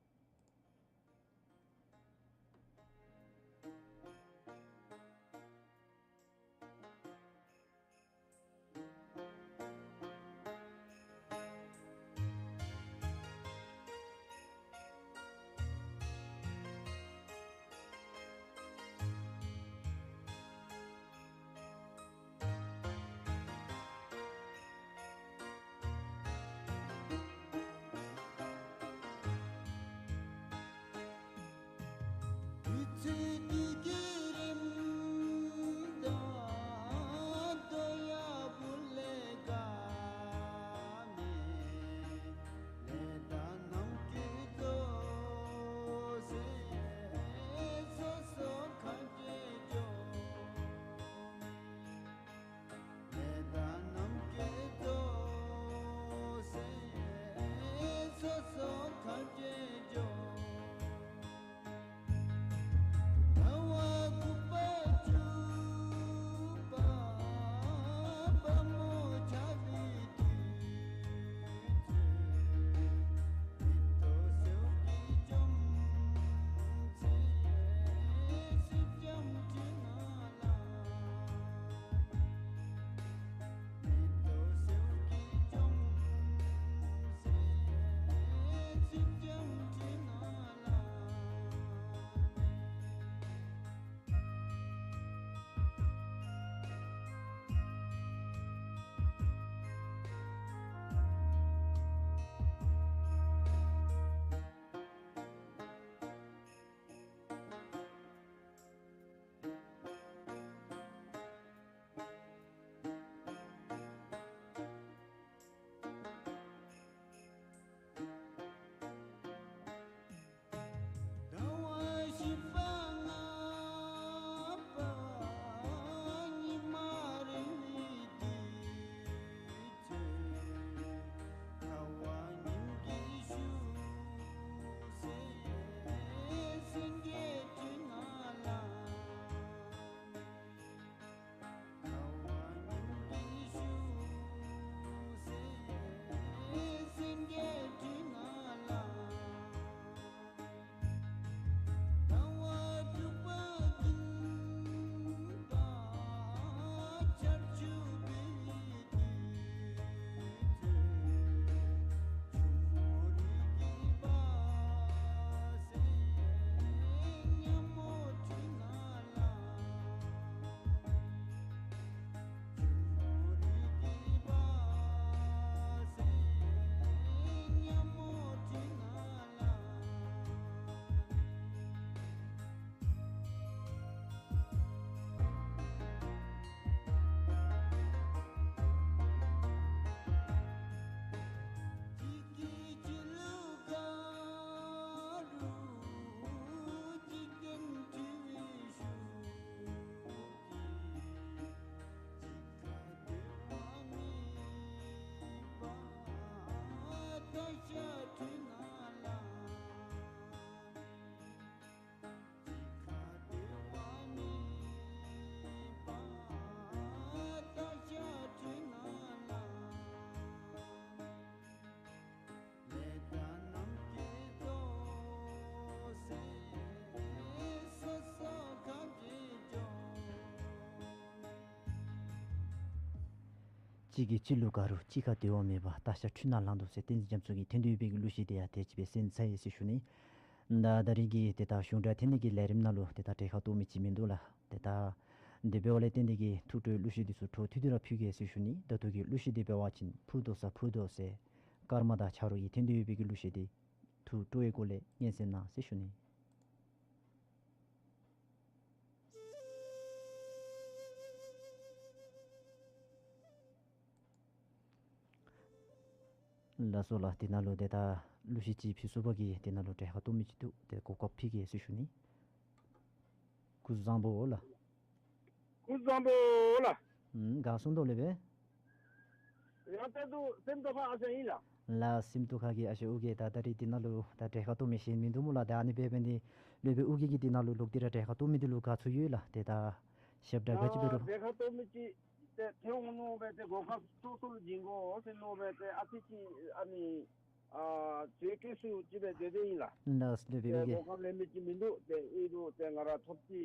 གཅིག་གིས་གཅིག་ལུ་དགའ་རུང་གཅིག་ཁར་འདོད་པ་མེད་པར་ལྟ་ཞག་འཁྲུལ་སྣང་ལང་འདུག་ཟེར་བསྟན་འཛིན་རྒྱ་མཚོ་གིས་འཐེན་ཏེ་ཡོད་པའི་གི་གླུ་གཞས་དེ་ཡང་དེ་ཅིག་སྦེ་གསན་ཚར་ཡི་ཟེར་ཞུ་ནི། ད་ད་རིས་ཀྱི་དེ་ལྟར་གཞུང་སྒྲ་འཐེན་ནི་གི་ལས་རིམ་ནང་ལུ་དེ་ལྟར་གྲལ་ཁར་གཏོགས་མི་ཅིག་མིན་འདུག་ལགས། དེ་ལྟར་དེ་འབདཝ་ལས་བརྟེན་ཏེ་གི་ཐུགས་སྤྲོའི་གླུ་གཞས་འདི་ཚུ་འཕྲོ་མཐུད་དེ་ར་ཕུལ་གེ་ཟེར་ཞུ་ནི། ད་ལྟོ་གི་གླུ་གཞས་འདི་འབད་བ་ཅིན་ཕུར་དོ་ས་ཕུར་དོ་ཟེར་ཀརྨ་དང་ཆ་རོགས་ཀྱིས་འཐེན་ཏེ་ཡོད་པའི་གི་གླུ་གཞས་འདི་ཐུགས་སྤྲོ་བའི་སྒོ་ལས་སྙན་གསན་གནང་ཟེར་ཞུ་ནི། ལགས་སོ་ལགས། དེ་ནང་ལུ་དེ་ལྟར་གླུ་གཞས་ཅིག་ཕུལ་ཚུགས་པ་གིས་དེ་ནང་ལུ་གྲལ་ཁར་གཏོགས་མི་ཅིག་འདུག། དེ་གོ་སྐབས་ཕུལ་གེ་ཟེར་ཞུ་ནི། སྐུ་གཟུགས་བཟང་པོ་ལགས། སྐུ་གཟུགས་བཟང་པོ་ལགས། ཨུམ་ག་སོང་དོ་ལེགས་པས། ཡང་ཏེ་དུ་སེམས་རྟོགས་ཁ་ཨ་ཞང་ཨིན་ལགས། ལགས་སེམས་རྟོགས་ཁ་གི་ཨ་ཞང་ཨོ་རྒྱན་ད་ད་རིས་དེ་ནང་ལུ་ད་གྲལ་ཁར་གཏོགས་མི་ཅིག་མིན་འདུག་སྨོ་ལགས། ད་ཨ་ནི་འབད་འབད་ནི་ལུ་སྦེ་ཨོ་རྒྱན་གྱིས་དེ་ནང་ལུ་ལོག་སྟེ་ར་གྲལ་ཁར་གཏོགས་མི་འདི་ལུ་དགའ་ཚོར་ཡོད་ལགས། དེ་ད་ཞབས་དྲག་ག་ཅི་འབད་རུང་། གྲལ་ཁར་གཏོགས་མི་ཅིག་ཏེ་ཐོན་འོང་མནོ་སྦེ་ཏེ་གོ་སྐབས་སོ་སོ་ལུ་བྱིན་དགོ་ཟེར་མནོ་སྦེ་ཏེ་ཨ་ཙི་ཅིག་ཨ་ནི་ཨ་ཚོད་སྐྱེལ་སུ་ཅིག་སྦེ་སྡོད་དེ་ཨིན་ལགས། ལགས་ལེགས་པས་ཨོ་རྒྱན། གོ་སྐབས་ལེན་མི་ཅིག་མིན་འདུག། ཏེ་ཨིན་རུང་ཏེ་ང་ར་ཐོབ་ཅི་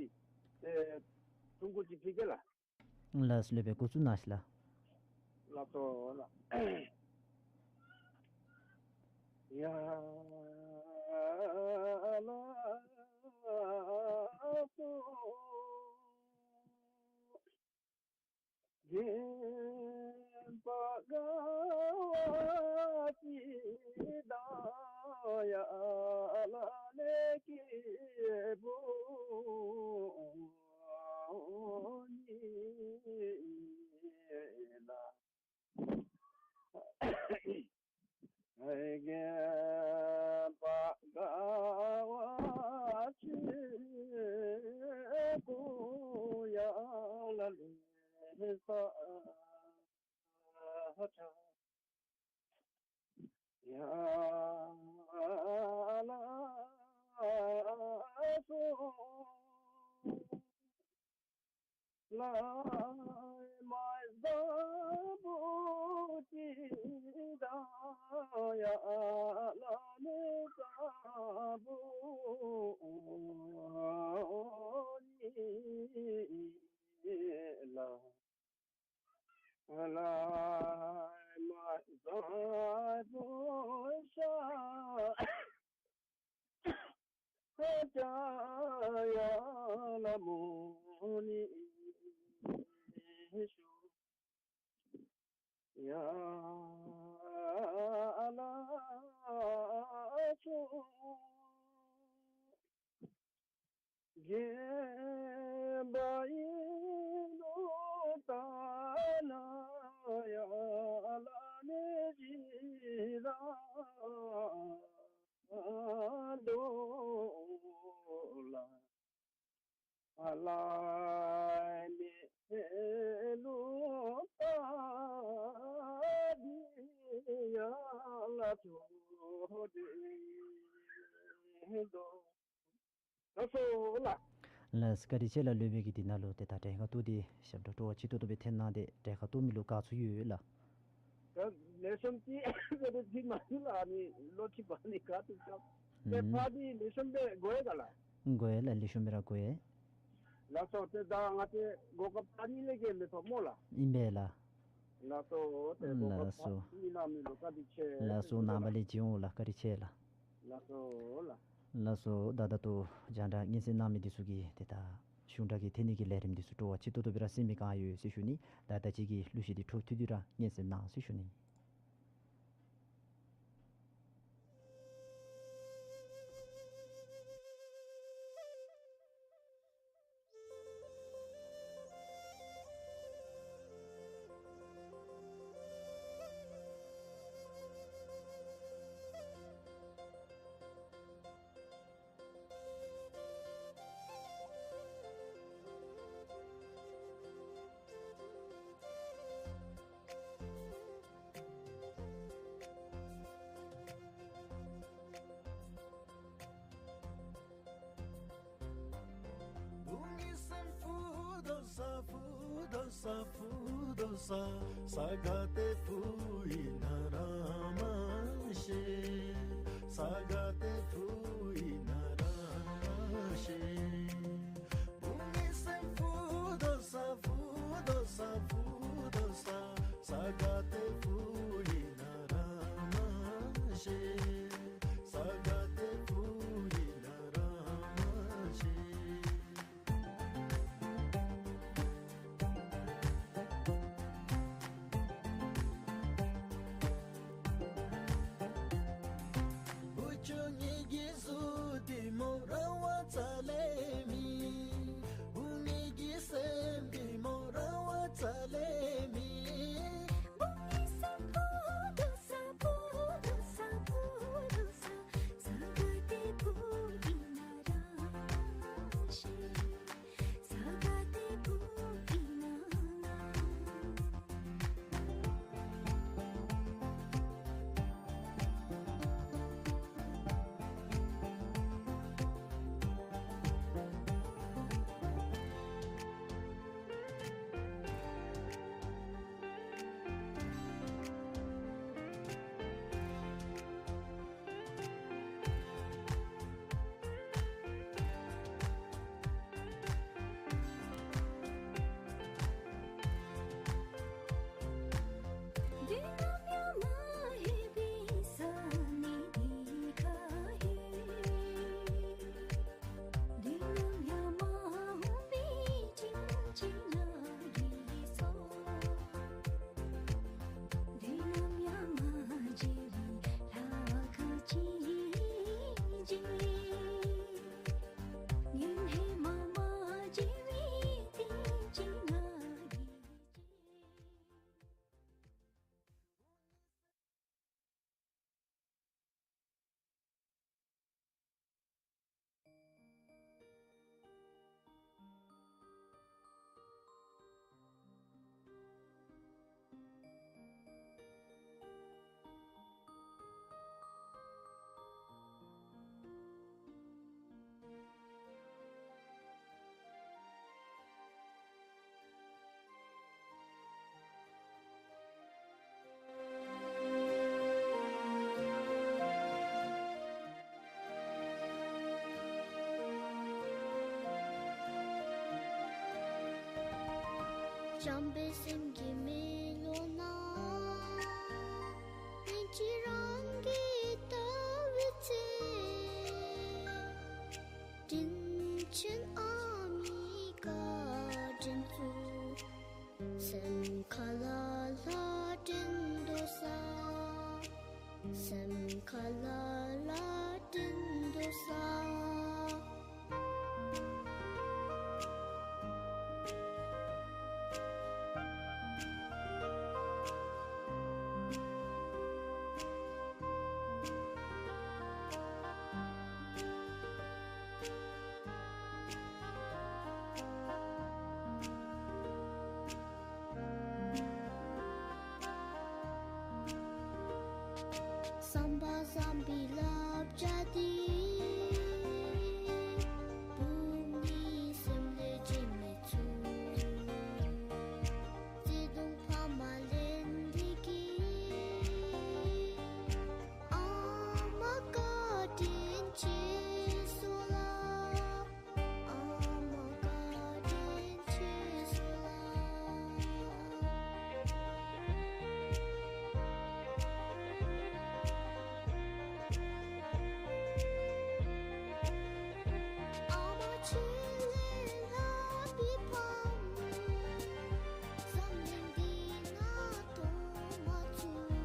ཏེ་ཐུང་ཀུ་ཅིག་ཕུལ་གེ་ལགས། ལགས་ལེགས་པས། འགོ་བཙུགས་གནང་ཞིག་ལགས། ལགས་སོ་ལགས། ཡ་ལགས་སོ། འཛིན་པ་དགའ་བ་སྐྱིད་དང་ཡ་ལ་ལས་སྐྱིད་པོ། ས་ཁྲ་ཡ་ལ་སོ། ལ་མ་ས་བུ་ཏི་ད་ཡ་ལ་ནི་ས་བུ་ནི་ལ། ལ་མ་ས་བུ་ཤ་ཨ་ཅ་ཡ་ལ་མོ་ནི་ཤུ་ཡ་ལ་ཤུ། རྒན་པ་ཨིན་ནོ་ད་ན་ཡ་ལ་ནི་ཇི་ར་དོ་ལ། ཨ་ལ་མི་ལུ་ད་དི་ཡ་ལ་ཐོ་དི་དོ། ལགས་སོ་ལགས། ལགས་སོ། བཀའ་དྲིན་ཆེ་ལགས། སློབ་དཔོན་གྱིས་འདི་ནང་ལུ་ཏེ་ད་འགྲེལ་ཁ་བཏོན་ཏེ་ཞབས་དྲུང་སྤྲོ་བ་ཆེ་ཏོག་ཏོ་སྦེ་ཐོན་གནང་སྟེ་འགྲེལ་ཁ་བཏོན་མི་ལུ་དགའ་ཚོར་ཡོད་ལགས། ད་ལེགས་ཤོམ་ཅིག་སྦེ་ཏེ་ཅིག་མ་ལུས་ལགས། ཨ་ནི་ལོ་ཅིག་འབད་ནི་ག་ཏེ་ཆོག་ཏེ་ཨུམ་ཕར་འདི་ལེགས་ཤོམ་སྦེ་གོ་ཡི་ག་ལགས། གོ་ཡི་ལགས། ལེགས་ཤོམ་སྦེ་ར་གོ་ཡི། ལགས་སོ། ཏེ་ད་ང་བཅས་གོ་སྐབས་ད་ཨ་ནི་ལས་བརྒལ་མི་ཐོབ་སྨོ་ལགས། ཨིན་པས་ལགས། ལགས་སོ། ཏེ་གོ་སྐབས་ལགས་སོ། ད་ཨ་ནི་གནང་མི་ལུ་བཀའ་དྲིན་ཆེ། ལགས་སོ། ནངས་པ་ལས་བྱོན་འོང་ལགས། བཀའ་དྲིན་ཆེ་ལགས། ལགས་སོ་ལགས། ལགས་སོ། ད་ད་ལྟོ་རྒྱང་བསྒྲགས་སྙན་གསན་གནང་མི་འདི་ཚུ་གིས་ཏེ་ད་གཞུང་སྒྲ་གི་འཐེན་ནི་གི་ལས་རིམ་འདི་ཚུ་སྤྲོ་བ་ཆེ་ཏོག་ཏོ་སྦེ་ར་གསན་མི་གང་ཡོད་ཟེར་ཞུ་ནི། ད་ད་ཅི་གི་གླུ་གཞས་འདི་འཕྲོ་མཐུད་དེ་ར་སྙན་གསན་གནང་ཟེར་ཞུ་ནི། བུ་ངེ་སེམས་ཕུ་དོ་ས་ཕུ་དོ་ས་ཕུ་དོ་ས། ས་ག་ཏེ་ཕུ་ཡི་ན་ར་མ་ཤེས། ས་ག་ཏེ་ཕུ་ཡི་ན་ར་མ་ཤེས། བུ་ངེ་སེམས་ཕུ་དོ་ས་ཕུ་དོ་ས་ཕུ་དོ་ས། ས་ག་ཏེ་ཕུ་ཡི་ན་ར་མ་ཤེས། ས་ག་ཏེ་ཕུ་ཡི་ན་ར་མ་ཤེས། བུ་ཆུང་ངེ་གི་གཟུགས་འདི་མོ་ར་བ་ཚ་ལེ། བྱམས་པའི་སེམས་ཀྱི་མེ་ལོང་ན། ལྷན་ཅིག་རང་གིས་བལྟ་བའི་ཚེ། དྲིན་ཆེན་ཨ་མའི་བཀའ་དྲིན་ཚུ། སེམས་ཁ་ལ་ལྷ་དྲིན་དུ་གསོལ། སེམས་ཁ་ལ་ལྷ་དྲིན་དུ་གསོལ། བསམ་པ་བསམ་པའི་བསླབ་བྱ་འདི། བུམོ་ནི་སེམས་ལས་བརྗེད་མི་ཚུགས། བརྩེ་གདུང་ཕ་མ་ལས་འདས་ཀྱི། ཨ་མ་བཀའ་དྲིན་ཆེ་སོང་ལགས། ཨ་མ་བཀའ་དྲིན་ཆེ་སོང་ལགས། ཨ་མ་ཁྱེད་ལས་ལྷག་པའི་ཕ་མ། འཛམ་གླིང་འདི་ན་སྟོང་མ་ཚུགས།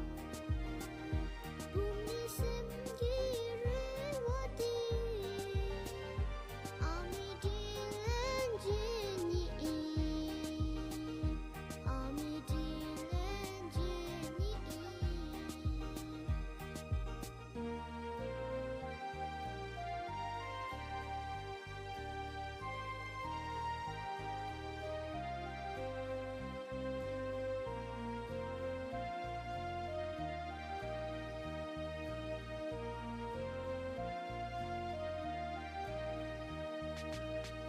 བུམོ་ནི་སེམས་ཀྱི་རེ་བ་འདི། ཨ་མའི་དྲིན་ལན་འཇལ་ནི་ཨིན། ཨ་མའི་དྲིན་ལན་འཇལ་ནི་ཨིན།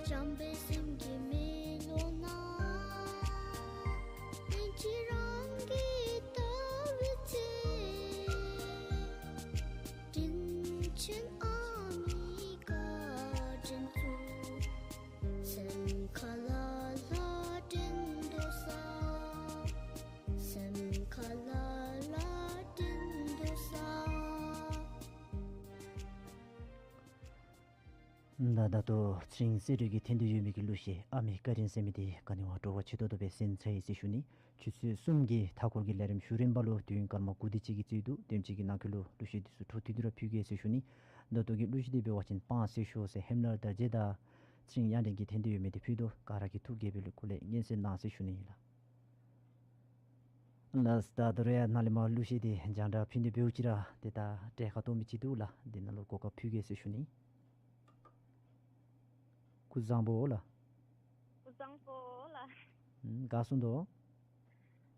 བྱམས་པའི་སེམས་ཀྱི་མེ་ལོང་ན། ལྷན་ཅིག་རང་གིས་བལྟ་བའི་ཚེ། དྲིན་ཆེན་ཨ་མའི་བཀའ་དྲིན་ཚུ། སེམས་ཁ་ལ་ལྷ་དྲིན་དུ་གསོལ། སེམས་ཁ་ལ་ལྷ་དྲིན་དུ་གསོལ། ད་ད་ལྟོ་ཚེ་རིང་གསེར་སྒྲོན་གྱིས་འཐེན་ཏེ་ཡོད་མི་གི་གླུ་གཞས་ཨ་མའི་བཀའ་དྲིན་ཟེར་མི་འདི་ག་ནི་བ་སྤྲོ་བ་ཆེ་ཏོག་ཏོ་སྦེ་གསན་ཚར་ཡི་ཟེར་ཞུ་ནི། ཆུ་ཚོད་གསུམ་གྱི་མཐའ་འཁོར་གྱི་ལས་རིམ་ཞུ་རན་པ་ལུ་དུས་ཡུན་སྐར་མ་དགུ་དེ་ཅིག་གི་རྩིས་འདུག། དེམ་ཅིག་གི་ནང་འཁོད་ལུ་གླུ་གཞས་འདི་ཚུ་འཕྲོ་མཐུད་དེ་ར་ཕུལ་གེ་ཟེར་ཞུ་ནི། ད་ལྟོ་གི་གླུ་གཞས་འདི་འབད་བ་ཅིན་སྤང་ཟེར་ཞུ་ཟེར་ཧེམ་ལགས་དར་རྒྱས་དང་ཚེ་རིང་གཡང་སྒྲོན་གྱིས་འཐེན་ཏེ་ཡོད་མི་འདི་ཕུལ་དོ། ག་ར་གིས་ཐུགས་དགྱེས་པའི་སྒོ་ལས་སྙན་གསན་གནང་ཟེར་ཞུ་ནི་ཨིན་ལགས། ལགས། ད་ད་རུང་ཡང་ནཱ་ལས་མར་གླུ་གཞས་འདི་རྒྱང་བསྒྲགས་ཕུལ་ནི་འབདཝ་ཅིག་ར་ཏེ་ད་གྲལ་ཁར་གཏོགས་མི་ཅིག་འདུག་ལགས། འདི་ནང་ལུ་གོ་སྐབས་ཕུལ་གེ་ཟེར་ཞུ་ནི། སྐུ་གཟུགས་བཟང་པོ་ལགས། སྐུ་གཟུགས་བཟང་པོ་ལགས། ཨུམ་ག་སོང་དོ།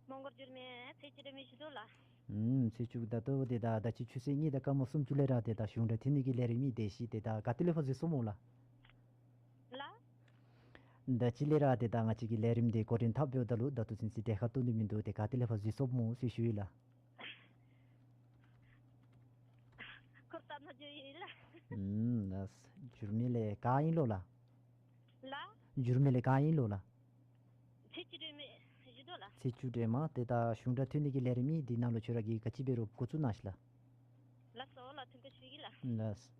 མོང་སྒར་འགྱུར་མེད་ཚེས་བཅུ་དྲོ་མེ་ཞུ་དོ་ལགས། ཨུམ་ཚེས་བཅུ་ད་ལྟོ་ཏེ་ད་ད་ཅི་ཆུ་ཚོད་གཉིས་དང་སྐར་མ་སུམ་ཅུ་ལས་ར་ཏེ་ད་གཞུང་སྒྲ་འཐེན་ནི་གི་ལས་རིམ་ཨིན། དེ་ཤི་ཏེ་ད་ག་ཏེ་ལས་ཕར་འཛུལ་སོངམ་སྨོ་ལགས། ལགས། ད་ཅི་ལས་ར་ཏེ་ད་ང་བཅས་ཀྱི་ལས་རིམ་འདི་འགོ་འདྲེན་འཐབ་འབདཝ་ད་ལུ་ད་ལྟོ་ཚུན་ཚོད་གྲལ་ཁར་གཏོགས་ནི་མིན་འདུག། ཏེ་ག་ཏེ་ལས་ཕར་འཛུལ་སོངམ་སྨོ་ཟེར་ཞུ་ཡི་ལགས། ཁུར་ད་ནཱ་འགྱོ་ཡི་ལགས། ཨུམ་ལགས། འགྱུར་མེད་ལས་ག་ཨིན་ལོ་ལགས། ལགས། འགྱུར་མེད་ལས་ག་ཨིན་ལོ་ལགས། ཚེས་བཅུ་དྲོ་མེ་ཞུ་དོ་ལགས། ཚེས་བཅུ་དྲོ་མེ་ཏེ་ད་གཞུང་སྒྲ་འཐེན་ནི་གི་ལས་རིམ་ཨིན། འདི་ནང་ལུ་ཁྱོད་ར་གིས་ག་ཅི་འབད་རུང་འགོ་བཙུགས་གནང་ཤིག་ལགས། ལགས་སོ་ལགས། ཐུགས་རྗེ་ཆེ་ལགས། ལགས།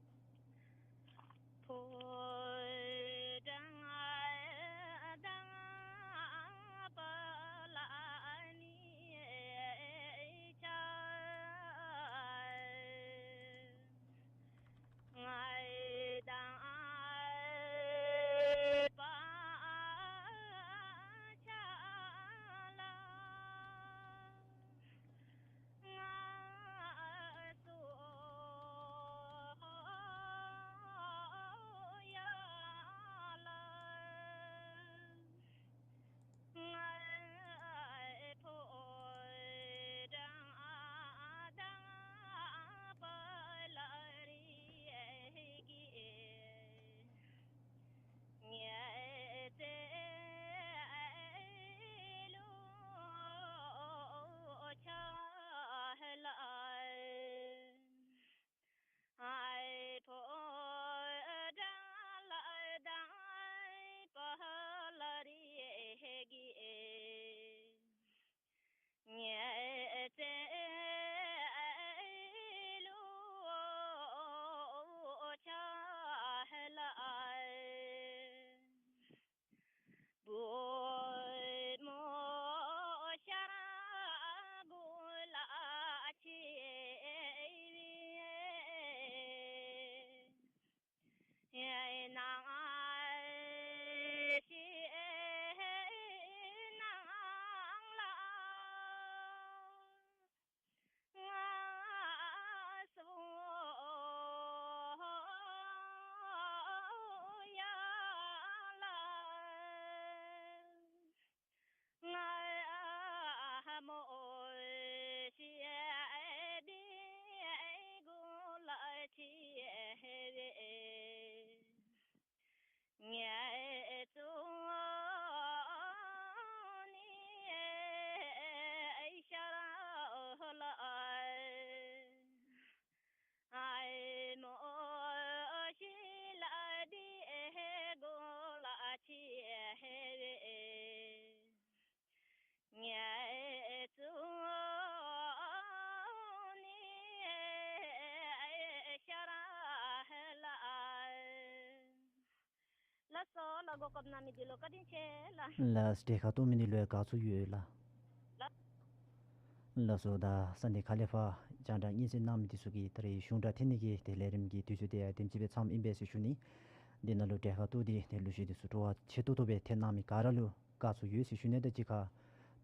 ཅི་ཧེ་རེ། ངེ་ཙུ་ནི་ཨའི་ཤ་ར་ལ་ཨའི་མོ་ཤི་ལ་དི་ཨེ་གོ་ལ་ཅི་ཧེ་རེ། ངེ་ཙུ་ནི་ཨའི་ཤ་ར་ལ། ལགས་སོ་ལགས། གོ་སྐབས་གནང་མི་འདི་ལུ་བཀའ་དྲིན་ཆེ་ལགས། ལགས་སོ། གྲལ་ཁར་གཏོགས་མི་འདི་ལུ་ཡང་དགའ་ཚོར་ཡོད་ལགས། ལགས། ལགས་སོ། ད་ས་གནས་ཁ་ལས་ཕར་རྒྱང་བསྒྲགས་སྙན་གསན་གནང་མི་འདི་ཚུ་གིས་ད་རིས་གཞུང་སྒྲ་འཐེན་ནི་གི་ཏེ་ལས་རིམ་གྱི་དུས་ཚོད་འདི་ཡང་དེམ་ཅིག་སྦེ་མཚམས་ཨིན་པས་ཟེར་ཞུ་ནི། འདི་ནང་ལུ་གྲལ་ཁར་གཏོགས་ཏེ་ཏེ་གླུ་གཞས་འདི་ཚུ་སྤྲོ་བ་ཆེ་ཏོག་ཏོ་སྦེ་འཐེན་གནང་མི་ག་ར་ལུ་དགའ་ཚོར་ཡོད་ཟེར་ཞུ་ནི་དང་གཅིག་ཁར་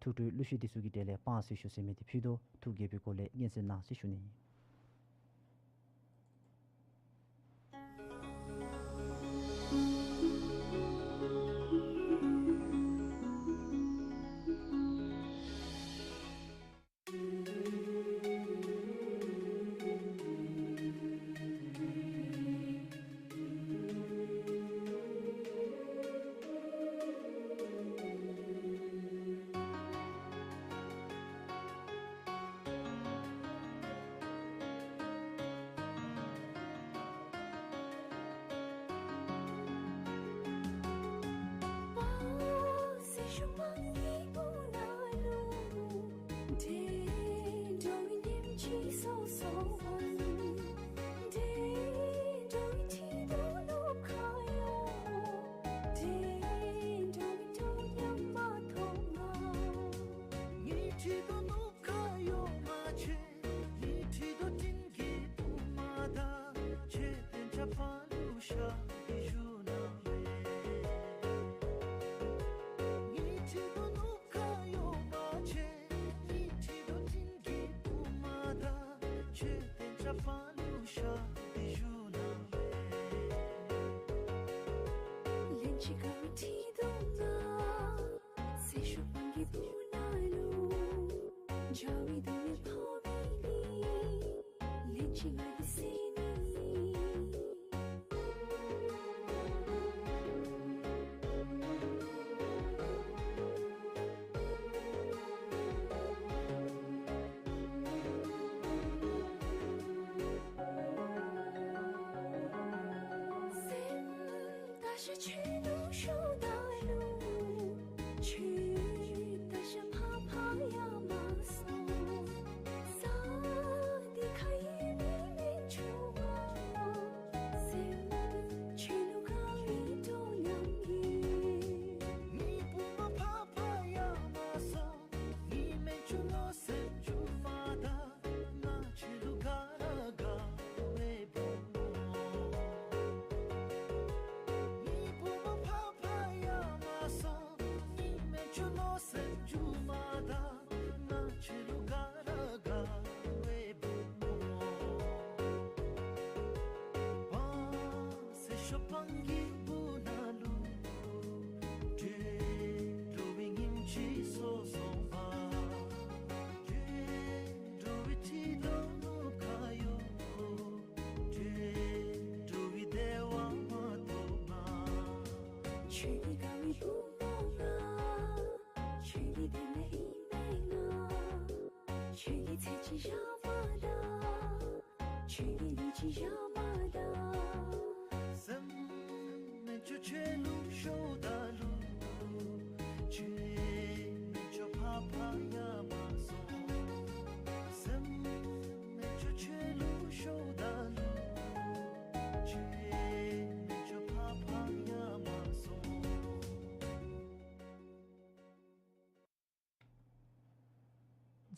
ཐུགས་སྤྲོའི་གླུ་གཞས་འདི་ཚུ་གི་གྲས་ལས་སྤང་ཟེར་ཞུ་ཟེར་མི་འདི་ཕུལ་དོ། ཐུགས་དགྱེས་པའི་སྒོ་ལས་སྙན་གསན་གནང་ཟེར་ཞུ་ནི།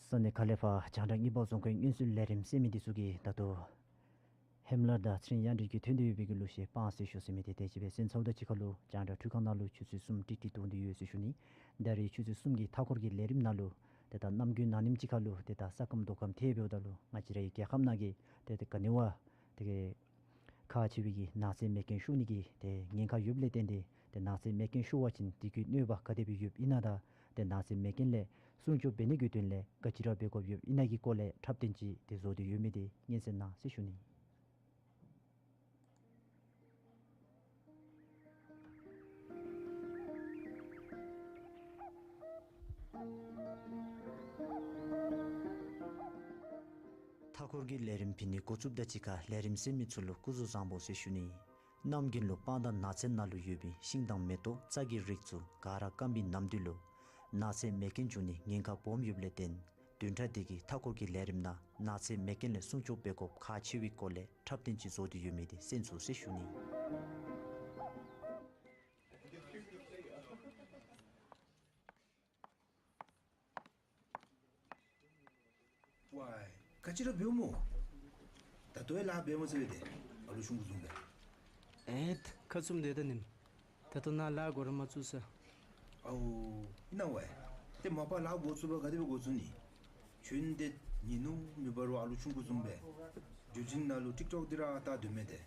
ས་གནས་ཁ་ལས་ཕར་རྒྱང་བསྒྲགས་གཉིས་པ་རྫོང་ཁའི་སྔོན་བསུའི་ལས་རིམ་གསན་མི་འདི་ཚུ་གིས་ད་ལྟོ་ཧེ་མ་ལས་ར་ཚེ་རིང་གཡང་སྒྲོན་གྱིས་ཐོན་ཏེ་ཡོད་པའི་གི་གླུ་གཞས་སྤང་ཟེར་ཞུ་ཟེར་མི་འདི་དེ་ཅིག་སྦེ་གསན་ཚརཝ་དང་གཅིག་ཁར་ལུ་རྒྱང་བསྒྲགས་འཕྲུལ་ཁང་ནང་ལུ་ཆུ་ཚོད་གསུམ་ཀྲིག་ཀྲི་གཏོགས་ཏེ་ཡོད་ཟེར་ཞུ་ནི། ད་རིས་ཆུ་ཚོད་གསུམ་གྱི་མཐའ་འཁོར་གྱི་ལས་རིམ་ནང་ལུ་ཏེ་ད་ནམ་རྒྱུན་ན་ནིམ་ཅིག་ཁར་ལུ་ཏེ་ད་ས་ཁམས་རྡོ་ཁམས་ཐལ་འབདཝ་ད་ལུ་ང་བཅས་རའི་རྒྱལ་ཁབ་ནང་གི་ཏེ་ད་ག་ནི་བ་ཏེ་གི་ཁག་ཆེ་བའི་གི་ནགས་ཚལ་མེ་རྐྱེན་ཤོར་ནི་གི་ཏེ་ཉེན་ཁ་ཡོདཔ་ལས་བརྟེན་ཏེ་ཏེ་ནགས་ཚལ་མེ་རྐྱེན་ཤོར་བ་ཅིན་དེ་གི་གནོད་པ་ག་དེ་སྦེ་ཡོདཔ་ཨིན་ན་དང་ཏེ་ནགས་ཚལ་མེ་རྐྱེན་ལས་སྲུང་སྐྱོབ་འབད་ནི་གི་དོན་ལས་ག་ཅི་ར་འབད་དགོཔ་ཡོདཔ་ཨིན་ན་གི་སྐོར་ལས་འཁྲབ་སྟོན་ཅིག་ཏེ་བཟོ་སྟེ་ཡོད་མི་འདི་སྙན་གསན་གནང་ཟེར་ཞུ་ནི། མཐའ་འཁོར་གྱི་ལས་རིམ་འདི་ནི་འགོ་བཙུགསཔ་དང་གཅིག་ཁར་ལས་རིམ་གཟིགས་མི་ཚུ་ལུ་སྐུ་གཟུགས་བཟང་པོ་ཟེར་ཞུ་ནི། གནམ་དགུན་ལུ་སྤང་དང་ནགས་ཚལ་ནང་ལུ་ཡོད་པའི་ཤིང་དང་མེ་ཏོག་རྩྭ་གི་རིགས་ཚུ་ག་ར་སྐམ་པའི་གནམ་དུས་ལུ་ནགས་ཚལ་མེ་རྐྱེན་བྱུང་ནི་ཉེན་ཁ་སྦོམ་ཡོདཔ་ལས་བརྟེན་བདུན་ཕྲག་འདི་གི་མཐའ་འཁོར་གྱི་ལས་རིམ་ནང་ནགས་ཚལ་མེ་རྐྱེན་ལས་སྲུང་སྐྱོབ་འབད་དགོཔ་ཁག་ཆེ་བའི་སྐོར་ལས་འཁྲབ་སྟོན་ཅིག་བཟོ་སྟེ་ཡོད་མི་འདི་གསན་ཚུགས་ཟེར་ཞུ་ནི། ཝའི། ག་ཅི་ར་འབདཝ་སྨོ། ད་ལྟོ་ཡང་ལཱ་འབད་མ་ཚར་བས་ཏེ། ཨ་ལུ་ཆུང་ཀུ་བཟུམ་སྦེ། ཨེད། ཁ་བཙུམ་སྡོད་ད་ནིམ། ད་ལྟོ་ནཱ་ལཱ་གོ་ར་མ་བཙུགས་ས། ཨའོ། ཨིན་ན་ཝའི། ཏེ་མ་པ་ལཱ་འགོ་བཙུགས་པ་ག་དེ་སྦེ་འགོ་བཙུགས་ནི། ཁྱོད་འདི་ཉིན་ནུབ་མེད་པར་ཨ་ལུ་ཆུང་ཀུ་བཟུམ་སྦེ་བརྒྱུད་འཕྲིན་ནང་ལུ་ཊིཀ་ཊོཀ་འདི་ར་བལྟ་སྡོད་མི་འདི།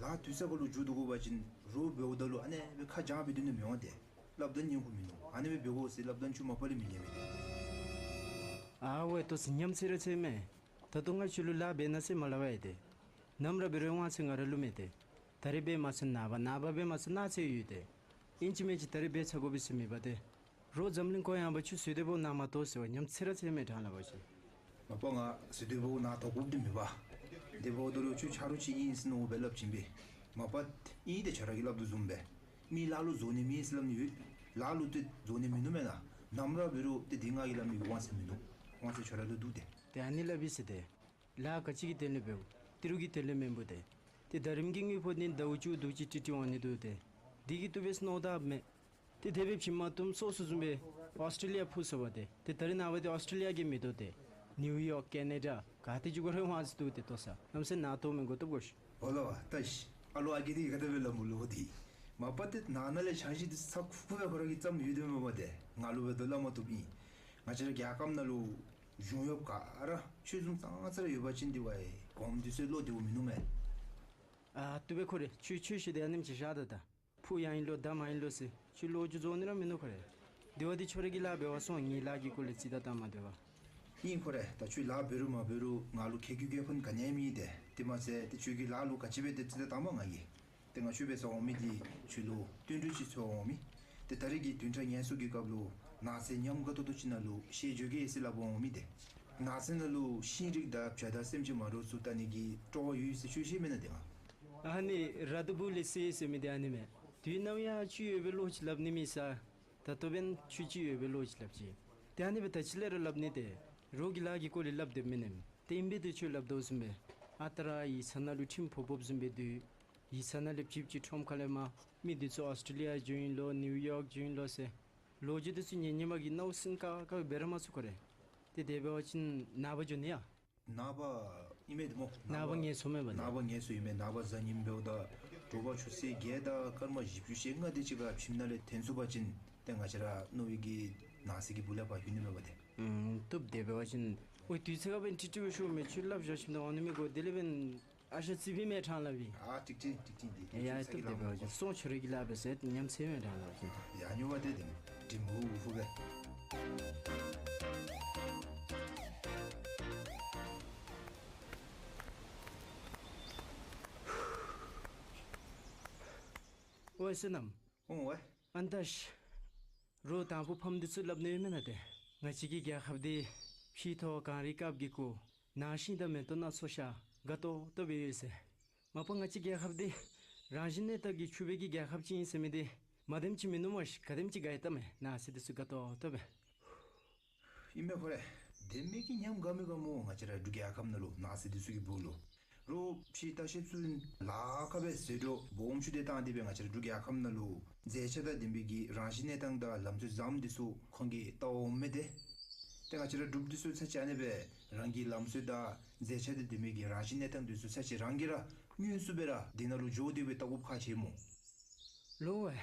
ལཱ་དུས་ཚོད་ཁར་ལུ་མཇུག་བསྡུ་དགོ་པ་ཅིན་རོགས་འབདཝ་ད་ལུ་ཨ་ནེ་སྦེ་ཁ་བྱང་སྦེ་སྡོད་ནི་མི་འོང་སྟེ། སླབ་སྟོན་ཉན་དགོཔ་མིན་ནུག། ཨ་ནེ་སྦེ་འབད་དགོ་ཟེར་སླབ་སྟོན་ཁྱོད་མ་པ་ལས་མི་ཉན་པས་ཏེ། ཨ་ཝའི་ཏོ་ཟེར་ཉམས་ཚད་ར་ཚད་མས། ད་ལྟོ་ང་ཁྱོད་ལུ་ལཱ་འབད་གནང་ཟེར་མ་སླབ་པས་ཏེ། ནམ་ར་འབད་རུང་དབང་ཚད་ང་ར་ལུ་མས་ཏེ། ད་རིས་འབད་མ་ཚར་ནངས་པ་ནངས་པ་འབད་མ་ཚར་གནངས་ཚེ་ཡོད་ཏེ། ཨིན་ཅི་མིན་ཅི་ད་རིས་འབད་ཚར་དགོ་པས་ཟེར་མི་འབད་དེ། རོགས་འཛམ་གླིང་ཁོ་ཡངས་པ་ཁྱོད་ཟེར་སྡོད་པོ་ནཱ་མ་གཏོགས་ཟེར་བ་ཉམས་ཚད་ར་ཚད་མས་དྲང་སླབ་པ་ཅིན། མ་པ་ང་ཟེར་སྡོད་པོ་ནཱ་གཏོགས་དགོཔ་འདི་མེད་པ། དེ་འབདཝ་ད་ལུ་ཁྱོད་ཆ་རོགས་ཅིག་ཨིན་ཟེར་མནོ་སྦེ་སླབ་ཅི་པས། མ་པ་ཨིན་ཏེ་ཁྱོད་ར་གིས་སླབ་དོ་བཟུམ་སྦེ། མི་ལཱ་ལུ་བཟོ་ནི་མེད་ཟེར་སླབ་ནི་ཡོད། ལཱ་ལུ་ཏེ་བཟོ་ནི་མིན་ནུག་མེན་ན། ནམ་ར་འབད་རུང་ཏེ་འདི་ང་གིས་སླབ་མི་གི་དབང་ཚད་མིན་ནུག། དབང་ཚད་ཁྱོད་ར་ལུ་འདུག་སྟེ། ཏེ་ཨ་ནི་སླབ་ཨིན་ཟེར་ཏེ། ལཱ་ག་ཅི་གི་དོན་ལས་འབདཝ། ཏི་རུ་གི་དོན་ལས་མེན་པོ་ཏེ། ཏེ་ད་རིམ་གྱི་དངུལ་ཕོགས་འདི་ཟླཝ་བཅུ་དྲུག་ཅིག་ཏི་ཏི་འོང་ནི་འདུག་སྟེ། འདི་གིས་བཏུབ་པས་མནོ་དོ་མས། ཏེ་དེ་སྦེ་བྱིནམ་མ་བཏུབ་སོ་སོ་བཟུམ་སྦེ་ཨོསི་ཊྲེ་ལི་ཡ་འཕུར་སོང་པ་ཏེ། ཏེ་ད་རིས་ནངས་པ་འདི་ཨོསི་ཊྲེ་ལི་ཡ་གིས་མི་བཏུབ་སྟེ། ནིའུ་ཡོག་ཀེ་ན་ཌ་ག་ཏེ་འགྱོ་དགོ་རུང་དབང་ཚད་འདུག་སྟེ་ལྟོ་ས། གནམ་མེད་ས་མེད་ནཱ་ལྟོ་མི་དགོ་བཏུབ་དགོ་ཤིག། ཨོ་ལོ་བ་ད་ཤི། ཨ་ལོ་ཨ་རྒས་འདི་གིས་ག་དེ་སྦེ་སླབ་སྨོ་ལོ་འདི། མ་པ་ཏེ་ནང་ན་ལས་ཆང་ཞིག་འདི་ཚ་ཁུག་ཁུག་སྦེ་ཁོ་ར་གིས་བརྩམས་ཡོད་དེ་མས་པ་ཏེ། ང་ལུ་འབད་དོ་སླབ་མ་བཏུབ་ཨིན། ང་བཅས་ར་རྒྱལ་ཁབ་ནང་ལུ་གཞུང་གཡོགཔ་ག་ར་ཆོས་བཟུམ་ཙང་ཙ་ར་ཡོད་པ་ཅིན་འདི་ཝའི་གོངམ་འདི་ཚུ་བློ་བདེཝ་མིན་ནུག་མས། ཨ་བཏུབ་པས། ཁོ་ར་ཆོས་ཆོས་ཤིག་འདི་ཨ་ནེམ་ཅིག་བཞག་ད་ད། ཕུ་ཡང་ཨིན་ལོ་དམ་ཡང་ཨིན་ལོ་ཟེར་ཁྱོད་ལོ་རྒྱུས་རྫོགས་ནི་ར་མིན་ནུག་ཁོ་ར། དེ་བ་འདི་ཁྱོད་ར་གིས་ལཱ་འབད་བར་སོང་། ངེའི་ལཱ་གི་སྐོར་ལས་རྩིས་བདའ་བཏང་མ་སྡོད་པར། ཨིན་ཁོ་ར། ད་ཁྱོད་ལཱ་འབད་རུང་མ་འབད་རུང་ང་ལུ་ཁེ་གི་གེ་ཕན་ག་ནི་ཡང་མེད་དེ། དེ་མ་ཚད་ཏེ་ཁྱོད་ཀྱི་ལཱ་ལུ་ག་ཅི་འབད་དེ་རྩིས་བདའ་བཏངམ་ང་གིས། ཏེ་ང་ཁྱོད་འབད་སར་འོང་མི་འདི་ཁྱོད་ལུ་བསྟུན་གྲོས་ཅིག་འཚོལ་འོང་མི། ཏེ་ད་རིས་ཀྱི་བདུན་ཕྲག་ངལ་གསོ་གི་སྐབས་ལུ་ནགས་ཚལ་ཉམས་དགའ་ཏོག་ཏོ་ཅིག་ནང་ལུ་བཤལ་འགྱོ་གེ་ཟེར་སླབ་འོང་མི་འདི། ནགས་ཚལ་ནང་ལུ་ཤིང་རིགས་དང་བྱ་དང་སེམས་ཅན་མ་འདྲཝ་ཚུ་བལྟ་ནི་གི་སྤྲོ་བ་ཡོད་ཟེར་ཁྱོད་ཤེས་མེན་ན་ཏེ་ང་། ཨ་ནི་ར་དུ་བུ་ལི་སི་ཟེར་མི་འདི་ཨ་ནི་མས། དུས་ནམ་ཡང་ཁྱོད་ཡོད་པའི་བློ་ཅིག་སླབ་ནི་མེད་ས། ད་ལྟོ་འབདན་ཁྱོད་ཅིག་ཡོད་པའི་བློ་ཅིག་སླབ་ཅི། ཏེ་ཨ་ནི་སྦེ་ད་ཅི་ལས་ར་སླབ་ནི་ཏེ། རོགས་ཀྱི་ལཱ་གི་སྐོར་ལས་སླབ་སྡོདཔ་མེན་ནི། ཏེ་ཨིན་པས་ཏེ་ཁྱོད་སླབ་དོ་བཟུམ་སྦེ། ཨ་རྟག་ར་ཡིག་ཚང་ནང་ལུ་ཁྲིམས་ཕོག་ཕོགཔ་བཟུམ་སྦེ་སྡོད། ཡིག་ཚང་ནང་ལས་ཅིག་ཅིག་ཁྲོམ་ཁ་ལས་མར་མི་འདི་ཚུ་ཨོསི་ཊྲེ་ལི་ཡ་འགྱོ་ཨིན་ལོ་ནིའུ་ཡོག་འགྱོ་ཨིན་ལོ་ཟེར་ལོ་རྒྱུས་འདི་ཚུ་ཉན་ཉན་མ་གིས་ནཝ་སིན་ཀ་ཀ་འབད་ར་མ་ཚུགས་ཁོ་ར། ཏེ་དེ་འབད་བ་ཅིན་ནངས་པ་འགྱོ་ནི་ཡ། ནངས་པ་ཨིན་མས་ཏེ་སྨོ། ནངས་པ་ངལ་གསོ་མེད་པ་ཏེ། ནངས་པ་ངལ་གསོ་ཨིན་མས། ནངས་པ་གཟའ་ཉིམ་འབདཝ་ད་དྲོ་པ་ཆུ་ཚོད་བརྒྱད་དང་སྐར་མ་བཞི་བཅུ་ཞེ་ལྔ་དེ་ཅིག་ཁར་ཁྱིམ་ནང་ལས་ཐོན་ཚུགས་པ་ཅིན་ཏེ་ང་བཅས་ར་མནོ་བའི་གི་ནགས་ཚལ་གྱི་སྦུག་ལས་ཕར་ལྷོད་ནི་མས་པ་ཏེ། ཨུམ་བཏུབ། དེ་འབད་བ་ཅིན་ཝའི་དུས་ཚོད་ཁར་འབདན་ཏིག་ཏིག་སྦེ་ཤོག་མས། ཁྱོད་སླབ་བཞག་ཞིནམ་ད་འོང་ནི་མི་དགོ། དེ་ལས་འབདན་ཨ་ཞང་ཚེ་འཕེལ་མས་དྲང་སླབ་ཨིན། ཨ་ཏིག་ཏིག་ཏིག་ཏིག་ཏིག་ཡ་ཡ་ཏིག་ཏིག་སྦེ་འབད་བ་ཅིན་སོང་། ཁྱོད་ར་གི་ལཱ་འབད་ཟེར་ཉམས་ཚད་མས་དྲང་སླབ་ཨིན། ཡ་ཉོ་བ་ཏེ་དེ་དྲིམ་ཧུ་ཧུ་སྦེ། ཝའི་བསོད་ནམས། ཨོང་ཝའི། ཨན་ཏ་ཤ། རོགས་དང་ཕུ་ཕམ་འདི་ཚུ་སླབ་ནི་ཡོད་མེན་ན་ཏེ། ང་བཅས་ཀྱི་རྒྱལ་ཁབ་འདི་ཕྱི་ཐོག་གངས་རི་དཀརཔོ་གིས་བསྐོར། ནང་ཤིང་དང་མེ་ཏོག་སྣ་ཚོགས་ཤར་དགའ་ཏོག་ཏོ་སྦེ་ཡོད་ཟེར། མ་པ་ང་བཅས་རྒྱལ་ཁབ་འདི་རང་བཞིན་གནས་སྟངས་ཀྱིས་ཕྱུག་པའི་གི་རྒྱལ་ཁབ་ཅིག་ཨིན་ཟེར་མི་འདི་མ་བདེནམ་ཅིག་མིན་ནུག་སྨོ་ཤིག། ག་དེམ་ཅིག་དགའ་ཡི་ལྟ་མས། ནགས་ཚལ་འདི་ཚུ་དགའ་ཏོག་ཏོ་སྦེ། ཨིན་མས་ཁོ་ར། དེ་མི་གི་ཉམས་དགའ་མི་དགའ་སྨོ། ང་བཅས་ར་འབྲུག་རྒྱལ་ཁབ་ནང་ལུ་ནགས་ཚལ་འདི་ཚུ་གི་སྦུག་ལུ། རོགས་ཕྱི་ལྟ་བཤལཔ་ཚུ་ལཱ་ཁག་སྦེ་ཟད་འགྲོ་སྦོམ་ཆུང་དེ་བཏང་སྟེ་སྦེ་ང་བཅས་ར་འབྲུག་རྒྱལ་ཁབ་ནང་ལུ་མཛེས་ཆ་དང་ལྡན་པའི་གི་རང་བཞིན་གནས་སྟངས་དང་ལམ་སྲོལ་བཟངམོ་འདི་ཚུ་ཁོང་གིས་བལྟ་འོང་མས་ཏེ། ཏེ་ང་བཅས་ར་འབྲུགཔ་འདི་ཚུ་ཚར་གཅིག་ཨ་ནེ་སྦེ་རང་གི་ལམ་སྲོལ་དང་མཛེས་ཆ་དང་ལྡན་པའི་གི་རང་བཞིན་གནས་སྟངས་འདི་ཚུ་ཚར་གཅིག་རང་གིས་ར་དངོས་སུ་སྦེ་ར་འདི་ནང་ལུ་འགྱོ་སྟེ་སྦེ་བལྟ་དགོཔ་ཁག་ཆེ་སྨོ། ལོ་ཝའི།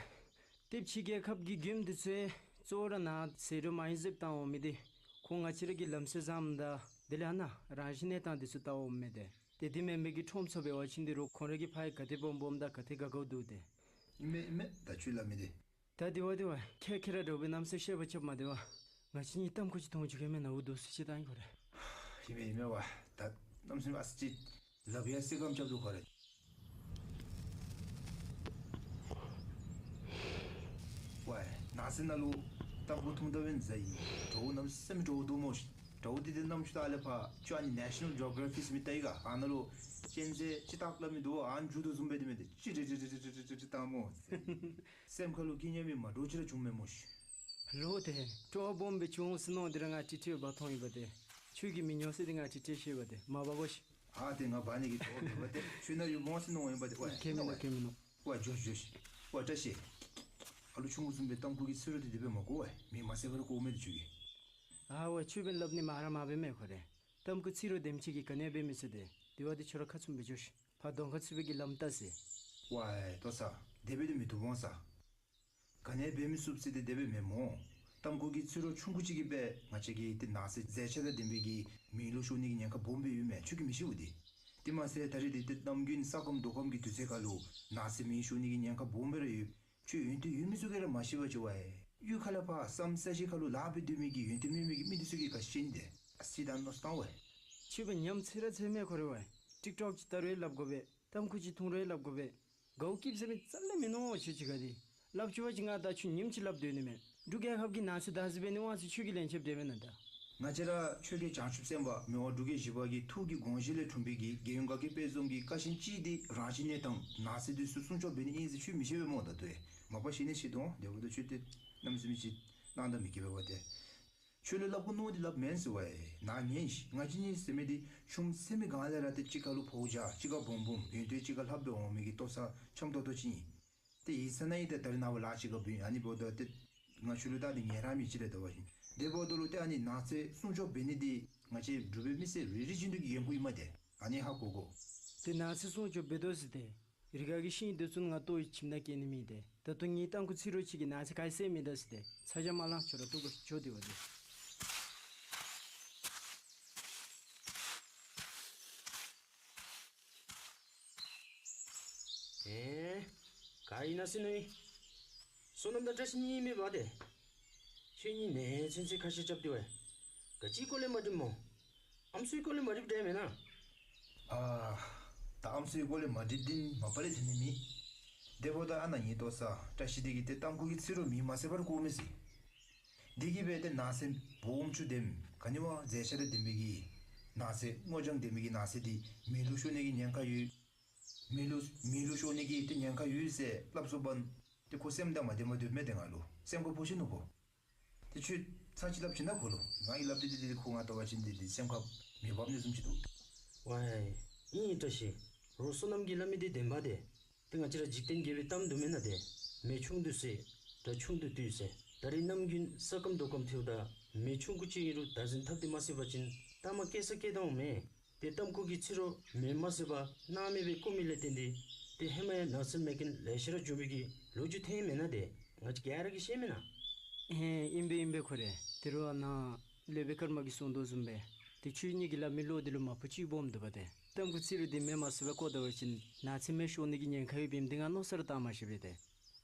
ཏེ་ཕྱི་རྒྱལ་ཁབ་ཀྱི་མགྱོནམ་འདི་ཚུ་གཙོ་བོ་ར་ནཱ་ཟད་འགྲོ་མ་ཡིན་ཟེར་བཏང་འོང་མི་འདི་ཁོང་ང་བཅས་ར་གི་ལམ་སྲོལ་བཟངམོ་དང་དེ་ལས་ཨ་ནཱ་རང་བཞིན་གནས་སྟངས་འདི་ཚུ་བལྟ་འོང་མས་ཏེ། ཏེ་དེ་མེན་པའི་གི་ཁྲོམ་ཚུ་འབད་བ་ཅིན་འདི་རོགས་ཁོང་ར་གིས་ཕར་ག་དེ་སྦོམ་སྦོམ་དང་ག་དེ་དགའ་དགའཝ་འདུག་ཏེ། ཨིན་མས་ཨིན་མས། ད་ཁྱོད་སླབ་མི་འདི། ད་དེ་བ་དེ་བ་ཁྱེད་ཁྱེད་ར་འདྲཝ་སྦེ་གནམ་མེད་ས་མེད་བཤད་པ་རྐྱབ་མ་སྡོད་པར། ང་བཅས་གཉིས་གཏམ་ཁུ་ཅིག་ཐུང་ཅིག་གེ་མེན་ན། འུ་སྡུག་སུ་ཅིག་བཏང་ཡི་ཁོ་ར། ཨིན་མས་ཨིན་མས་ཝ། ད་གནམ་མེད་ས་མེད་ཨ་ཙི་ཅིག་ལགཔ་ཡར་བསིལ་སྐམ་རྐྱབ་དོ་ཁོ་ར། ཝའི་ནགས་ཚལ་ནང་ལུ་རྟག་བུ་འཐུང་ད་འབདན་མཛའ་ཡི། དྲོ་པ་གནམ་མེད་ས་མེད་དྲོ་པ་འདུག་སྨོ་ཤིག། དྲོ་པ་དེ་དེ་གནམ་གཤིས་ལྟ་ལས་ཕར་ཁྱོད་ཨ་ནི་National Geographic མི་ལྟ་ཡི་ག། ཨ་ནཱ་ལུ་གཅན་གཟན་ཅིག་བལྟ་སླབ་མི་འདུག་པ། ཨ་ནི་འགྱོ་དོ་བཟུམ་སྦེ་དེ་མི་དེ་ཅི་རེ་རེ་རེ་བལྟ་སྨོ། སེམས་ཁ་ལུ་སྐྱིད་ཉམས་མི་མ་འདྲཝ་ཅིག་ར་བྱུངམ་མས་སྨོ་ཤི། ལོ་དེ་སྤྲོ་བ་སྦོམ་སྦེ་བྱུང་ཟེར་མནོ་སྟེ་ར་ང་ཁྲིད་ཁྲིད་འབག་འཐོན་ཡི་པ་དེ། ཁྱོད་ཀྱིས་མི་ཉོ་ཟེར་ཏེ་ང་ཁྲིད་ཁྲིད་ཤེས་པ་དེ་མ་འབག་གོ་ཤི། ཨ་དེ་ང་འབག་ནི་གི་དོགས་མེད་པ་དེ། ཁྱོད་ནཱ་ཡོདཔ་འོང་ཟེར་མནོ་ཡི་པ་དེ། ཝའེ་ཁྱད་མིན་ནུག། ཁྱད་མིན་ནུག། ཝའེ་འགྱོ་འགྱོ་ཤི། ཝའེ་བཀྲ་ཤིས། ཨ་ལུ་ཆུང་ཀུ་བཟུམ་སྦེ་ཏམ་ཁུ་གི་ཚིག་རོ་དེ་དེ་སྦེ་མ་གོ་བས། མི་མ་ཟད་པར་གོཝ་མས་དེ་ཁྱོད་ཀྱིས། ཨ་ཝའེ་ཁྱོད་སྦེ་སླབ་ནི་མ་ར་མ་འབད་མས་ཁོ་རེ། ཏམ་ཁུ་ཚིག་རོ་དེམ་ཅིག་གིས་ག་ནི་འབད་མི་ཚུགས་ཏེ། དེ་བ་དེ་ཁྱོད་ར་ཁ་ཚུམ་སྦེ་འགྱོ་ཤི། ཕར་གདོང་ཁར་ཚུད་པའི་གི་ལམ་བལྟ་ཟེར། ཝའེ་ཏོ་ས། དེ་སྦེ་དེ་མི་བཏུབ་འོང་ས། ག་ནི་འབད་མི་ཚུགས་ཟེར་ཏེ་དེ་སྦེ་མེན་སྨོ། ཏམ་ཁུ་གི་ཚིག་རོ་ཆུང་ཀུ་ཅིག་གིས་སྦེ་ང་བཅས་ཀྱི་ཏེ་ནགས་ཚལ་མཛེས་ཆ་དང་ལྡན་པའི་གི་མེ་ལུ་ཤོར་ནི་གི་ཉེན་ཁ་སྦོམ་སྦེ་ཡོད་མས། ཁྱོད་ཀྱིས་མི་ཤེས་པ་དེ། དེ་མ་ཚད་ད་རེས་དེ་ཏེ་གནམ་དགུན་ས་སྐམ་རྡོ་སྐམ་གྱི་དུས་ཚོད་ཁར་ལུ་ནགས་ཚལ་མེ་ཤོར་ནི་གི་ཉེན་ཁ་སྦོམ་སྦེ་ར་ཡོད། ཁྱོད་ཡོན་ཏན་ཡོད་མི་ཚུ་གིས་ར་མ་ཤེས་པ་ཅིག་ཝའེ། གཡུས་ཁ་ལས་ཕར་ས་མཚམས་ས་གཞི་ཁ་ལུ་ལཱ་འབད་སྡོད་མི་གི་ཡོན་ཏན་མེད་མི་གི་མི་འདི་ཚུ་གིས་ག་ཤེས་ནི་དེ། ཨ་ཙི་ད་མནོ་བསམ་བཏང་ཝའེ། ཁྱོད་སྦེ་ཉམས་ཚད་ར་ཚད་མས་ཁོ་རེ་ཝའེ། ཊིཀ་ཊོཀ་ཅིག་བལྟ་རུང་ལྷབ་དགོ་པས། ཏམ་ཁུ་ཅིག་འཐུང་རུང་ལྷབ་དགོ་པས། དགའཝ་སྐྱིདཔ་ཟེར་མི་རྩ་ལས་མིན་ནུག། ཁྱོད་ཅིག་ག་དེ་ལྷབ་བཅུག་པ་ཅིན་ང་ད་ཁྱོད་ཉིནམ་གཅིག་ལྷབ་སྡོད་ནི་མས། འབྲུག་རྒྱལ་ཁབ་ཀྱི་ནགས་ཚལ་བདག་འཛིན་འབད་ནི་དབང་ཚད་ཁྱོད་ཀྱི་ལན་ཆགསཔ་འདི་མེན་ན་ད། ང་བཅས་ར་ཆོས་རྒྱལ་བྱང་ཆུབ་སེམས་དཔའ་མི་དབང་འབྲུག་རྒྱལ་བཞི་པ་གི་ཐུགས་ཀྱི་དགོངས་བཞེད་ལས་འཁྲུངས་པའི་གི་རྒྱལ་ཡོངས་དགའ་སྐྱིད་དཔལ་འཛོམས་ཀྱི་ཀ་ཆེན་ཅིག་འདི་རང་བཞིན་གནས་སྟངས་ནགས་ཚལ་འདི་ཚུ་སྲུང་སྐྱོབ་འབད་ནི་ཨིན་ཟེར་ཁྱོད་མི་ཤེས་པས་སྨོ། ད་ལྟོ་ཨེ་མ་པ་ཤེས་ནི་ཤེས་དོ། དེ་འབདཝ་ད་ཁྱོད་ཏེ་གནམ་མེད་ས་མེད་ཅིག་སྣང་དག་མི་སྐྱེ་བས་པ་ཏེ། ཁྱོད་ལུ་སླབ་དགོ་མནོ་སྟེ་སླབ་མེན་ཟེར་ཝའེ། ནཱ་ཉན་ཤིག། ང་བཅས་གཉིས་ཟེར་མི་འདི་ཆུང་སེ་མི་སྒང་ལས་ར་ཏེ་གཅིག་ཁར་ལུ་ཕོཝ་རྒྱས་གཅིག་ཁར་སྦོམ་སྦོམ་ཡོན་ཏན་གཅིག་ཁར་ལྷབ་སྦེ་འོང་མི་གི་ལྟོ་ཚང་འཆམ་ཏོག་ཏོ་ཅིག་ཨིན། ཏེ་ཨིན་ས་ན་ཨིན། ཏེ་ད་རེས་ནངས་པ་ལཱ་གཅིག་ཁར་འབད་ཨ་ནི་འབདཝ་ད་ཏེ་ང་ཁྱོད་ལུ་ད་འདི་ངལ་རངས་མི་ཅིག་ར་འདུག་པ་ཅིན། དེ་འབདཝ་ད་ལུ་ཏེ་ཨ་ནི་ནགས་ཚལ་སྲུང་སྐྱོབ་འབད་ནི་འདི་ང་བཅས་འབྲུག་པའི་མི་སེར་རེ་རེ་བཞིན་དུ་གི་འགན་ཁུར་ཨིན་མས་ཏེ། ཨ་ནི་ཧ་གོ་དགོ། ཏེ་ནགས་ཚལ་སྲུང་སྐྱོབ་འབད་དོ་ཟེར་ཏེ་རི་ཁ་གི་ཤིང་འདི་ཚུ་ང་ལྟོ་ཁྱིམ་ནང་བསྐྱལ་ནི་མེད་དེ། ད་ལྟོ་ངེའི་ཏམ་ཁུ་ཚིག་རོ་ཅིག་གིས་ནགས་ཚལ་ག་ཡང་བསད་མི་ད་ཟེར་ཏེ་ཚ་གྱང་མ་ལང་། ཁྱོད་ར་ལྟོ་གོ་ཤིག། འགྱོ་སྟེ་འབད་དེ། ཨེ་ག་ཨིན་ན་ཟེར་ནི། བསོད་ནམས་དང་བཀྲ་ཤིས་གཉིས་མེན་པ་ཏེ། ཁྱོད་གཉིས་ནེ་ཚན་ཚན་ཁ་བཤད་རྐྱབ་སྟེ་ཝའེ། ག་ཅིའི་སྐོར་ལས་མ་འགྲིགཔ་སྨོ། ཨམ་སྲུའི་སྐོར་ལས་མ་འགྲིགཔ་འདྲས་མེན་ན། ཨ་ད་ཨམ་སྲུའི་སྐོར་ལས་མ་འགྲིགཔ་འདི་མ་པ་ལས་འཐོན་ནི་མེད། དེ་འབདཝ་ད་ཨ་ནཱ་ངེའི་ལྟོ་ཚང་བཀྲ་ཤིས་འདི་གིས་ཏེ་ཏམ་ཁུ་གི་ཚིག་རོ་མེ་མ་ཟད་པར་བཀོཝ་མས་ཟེར། དེ་གིས་སྦེ་ཏེ་ནགས་ཚལ་སྦོམ་ཆུང་དེམ་ག་ནི་བ་མཛེས་ཆ་དང་ལྡན་པའི་གི་ནགས་ཚལ་སྔོ་ལྗང་ལྡན་པའི་གི་ནགས་ཚལ་འདི་མེ་ལུ་ཤོར་ནི་གི་ཉེན་ཁ་ཡོད། མེ་ལུ་མེ་ལུ་ཤོར་ནི་གི་ཏེ་ཉེན་ཁ་ཡོད་ཟེར་སླབ་སོ་བ་ཏེ་ཁོ་སེམས་དང་མ་ལྡན་པར་སྡོདཔ་མས་ཏེ། ང་ལུ་སེམས་ཁར་ཕོག་ཅི་ནུག་ཁོ། ཏེ་ཁྱོད་ཚར་ཅིག་སླབ་ཅི་ན་ཁོ་ལུ། ང་གིས་སླབ་སྟེ་ཏེ་ཏེ་ཁོ་ང་ལྟ་བ་ཅིན་ཏེ་ཏེ་སེམས་ཁར་མེ་འབབ་ནི་བཟུམ་ཅིག་འདུག། ཝའེ་ཨིན་བཀྲ་ཤིས། རོགས་བསོད་ནམས་ཀྱིས་སླབ་མི་འདི་བདེན་པ་ཏེ། ཏེ་ང་བཅས་ར་འཇིག་རྟེན་རྒྱལ་པོའི་གཏམ་འདུག་མེན་ན་ཏེ། མེ་ཆུང་དུ་བསད་དགྲ་ཆུང་དུ་བཏུལ་ཟེར། ད་རེས་གནམ་དགུན་ས་སྐམ་རྡོ་སྐམ་ཐལཝ་ད་མེ་ཆུང་ཀུ་ཅིག་ཨིན་རུང་བདག་འཛིན་འཐབ་སྟེ་མ་ཟད་པ་ཅིན་མཐའ་མ་སྐྱེ་ས་སྐྱེ་དོ་འོང་མས། ཏེ་ཏམ་ཁུ་གི་ཚིག་རོ་མེ་མ་ཟད་པར་སྣང་མེད་སྦེ་བཀོ་མི་ལས་བརྟེན་ཏེ་ཏེ་ཧེ་མ་ཡང་ནགས་ཚལ་མེ་རྐྱེན་ལེ་ཤ་ར་བྱུང་བའི་གི་ལོ་རྒྱུས་ཐོན་མེན་ན་ཏེ། ང་བཅས་ག་ར་གིས་ཤེས་མེན་ན། ཨེ་ཨིན་པས་ཨིན་པས་ཁོ་རེ། ཏེ་རོགས་ཨ་ནཱ་སློབ་དཔོན་ཀརྨ་གིས་གསུངས་དོ་བཟུམ་སྦེ་ཏེ་ཁྱོད་གཉིས་ཀྱིས་སླབ་མི་བློ་འདི་ལུ་མ་ཕོག་ཅིག་སྦོམ་འདུག་པ་ཏེ། ཏམ་ཁུ་ཚིག་རོ་འདི་མེ་མ་ཟད་པར་བཀོ་ད་པ་ཅིན་ནགས་ཚལ་མེ་ཤོར་ནི་གི་ཉེན་ཁ་ཡོདཔ་ཨིནམ་འདི་ང་མནོ་ས་ར་བཏང་མ་ཤེས་པས་ཏེ།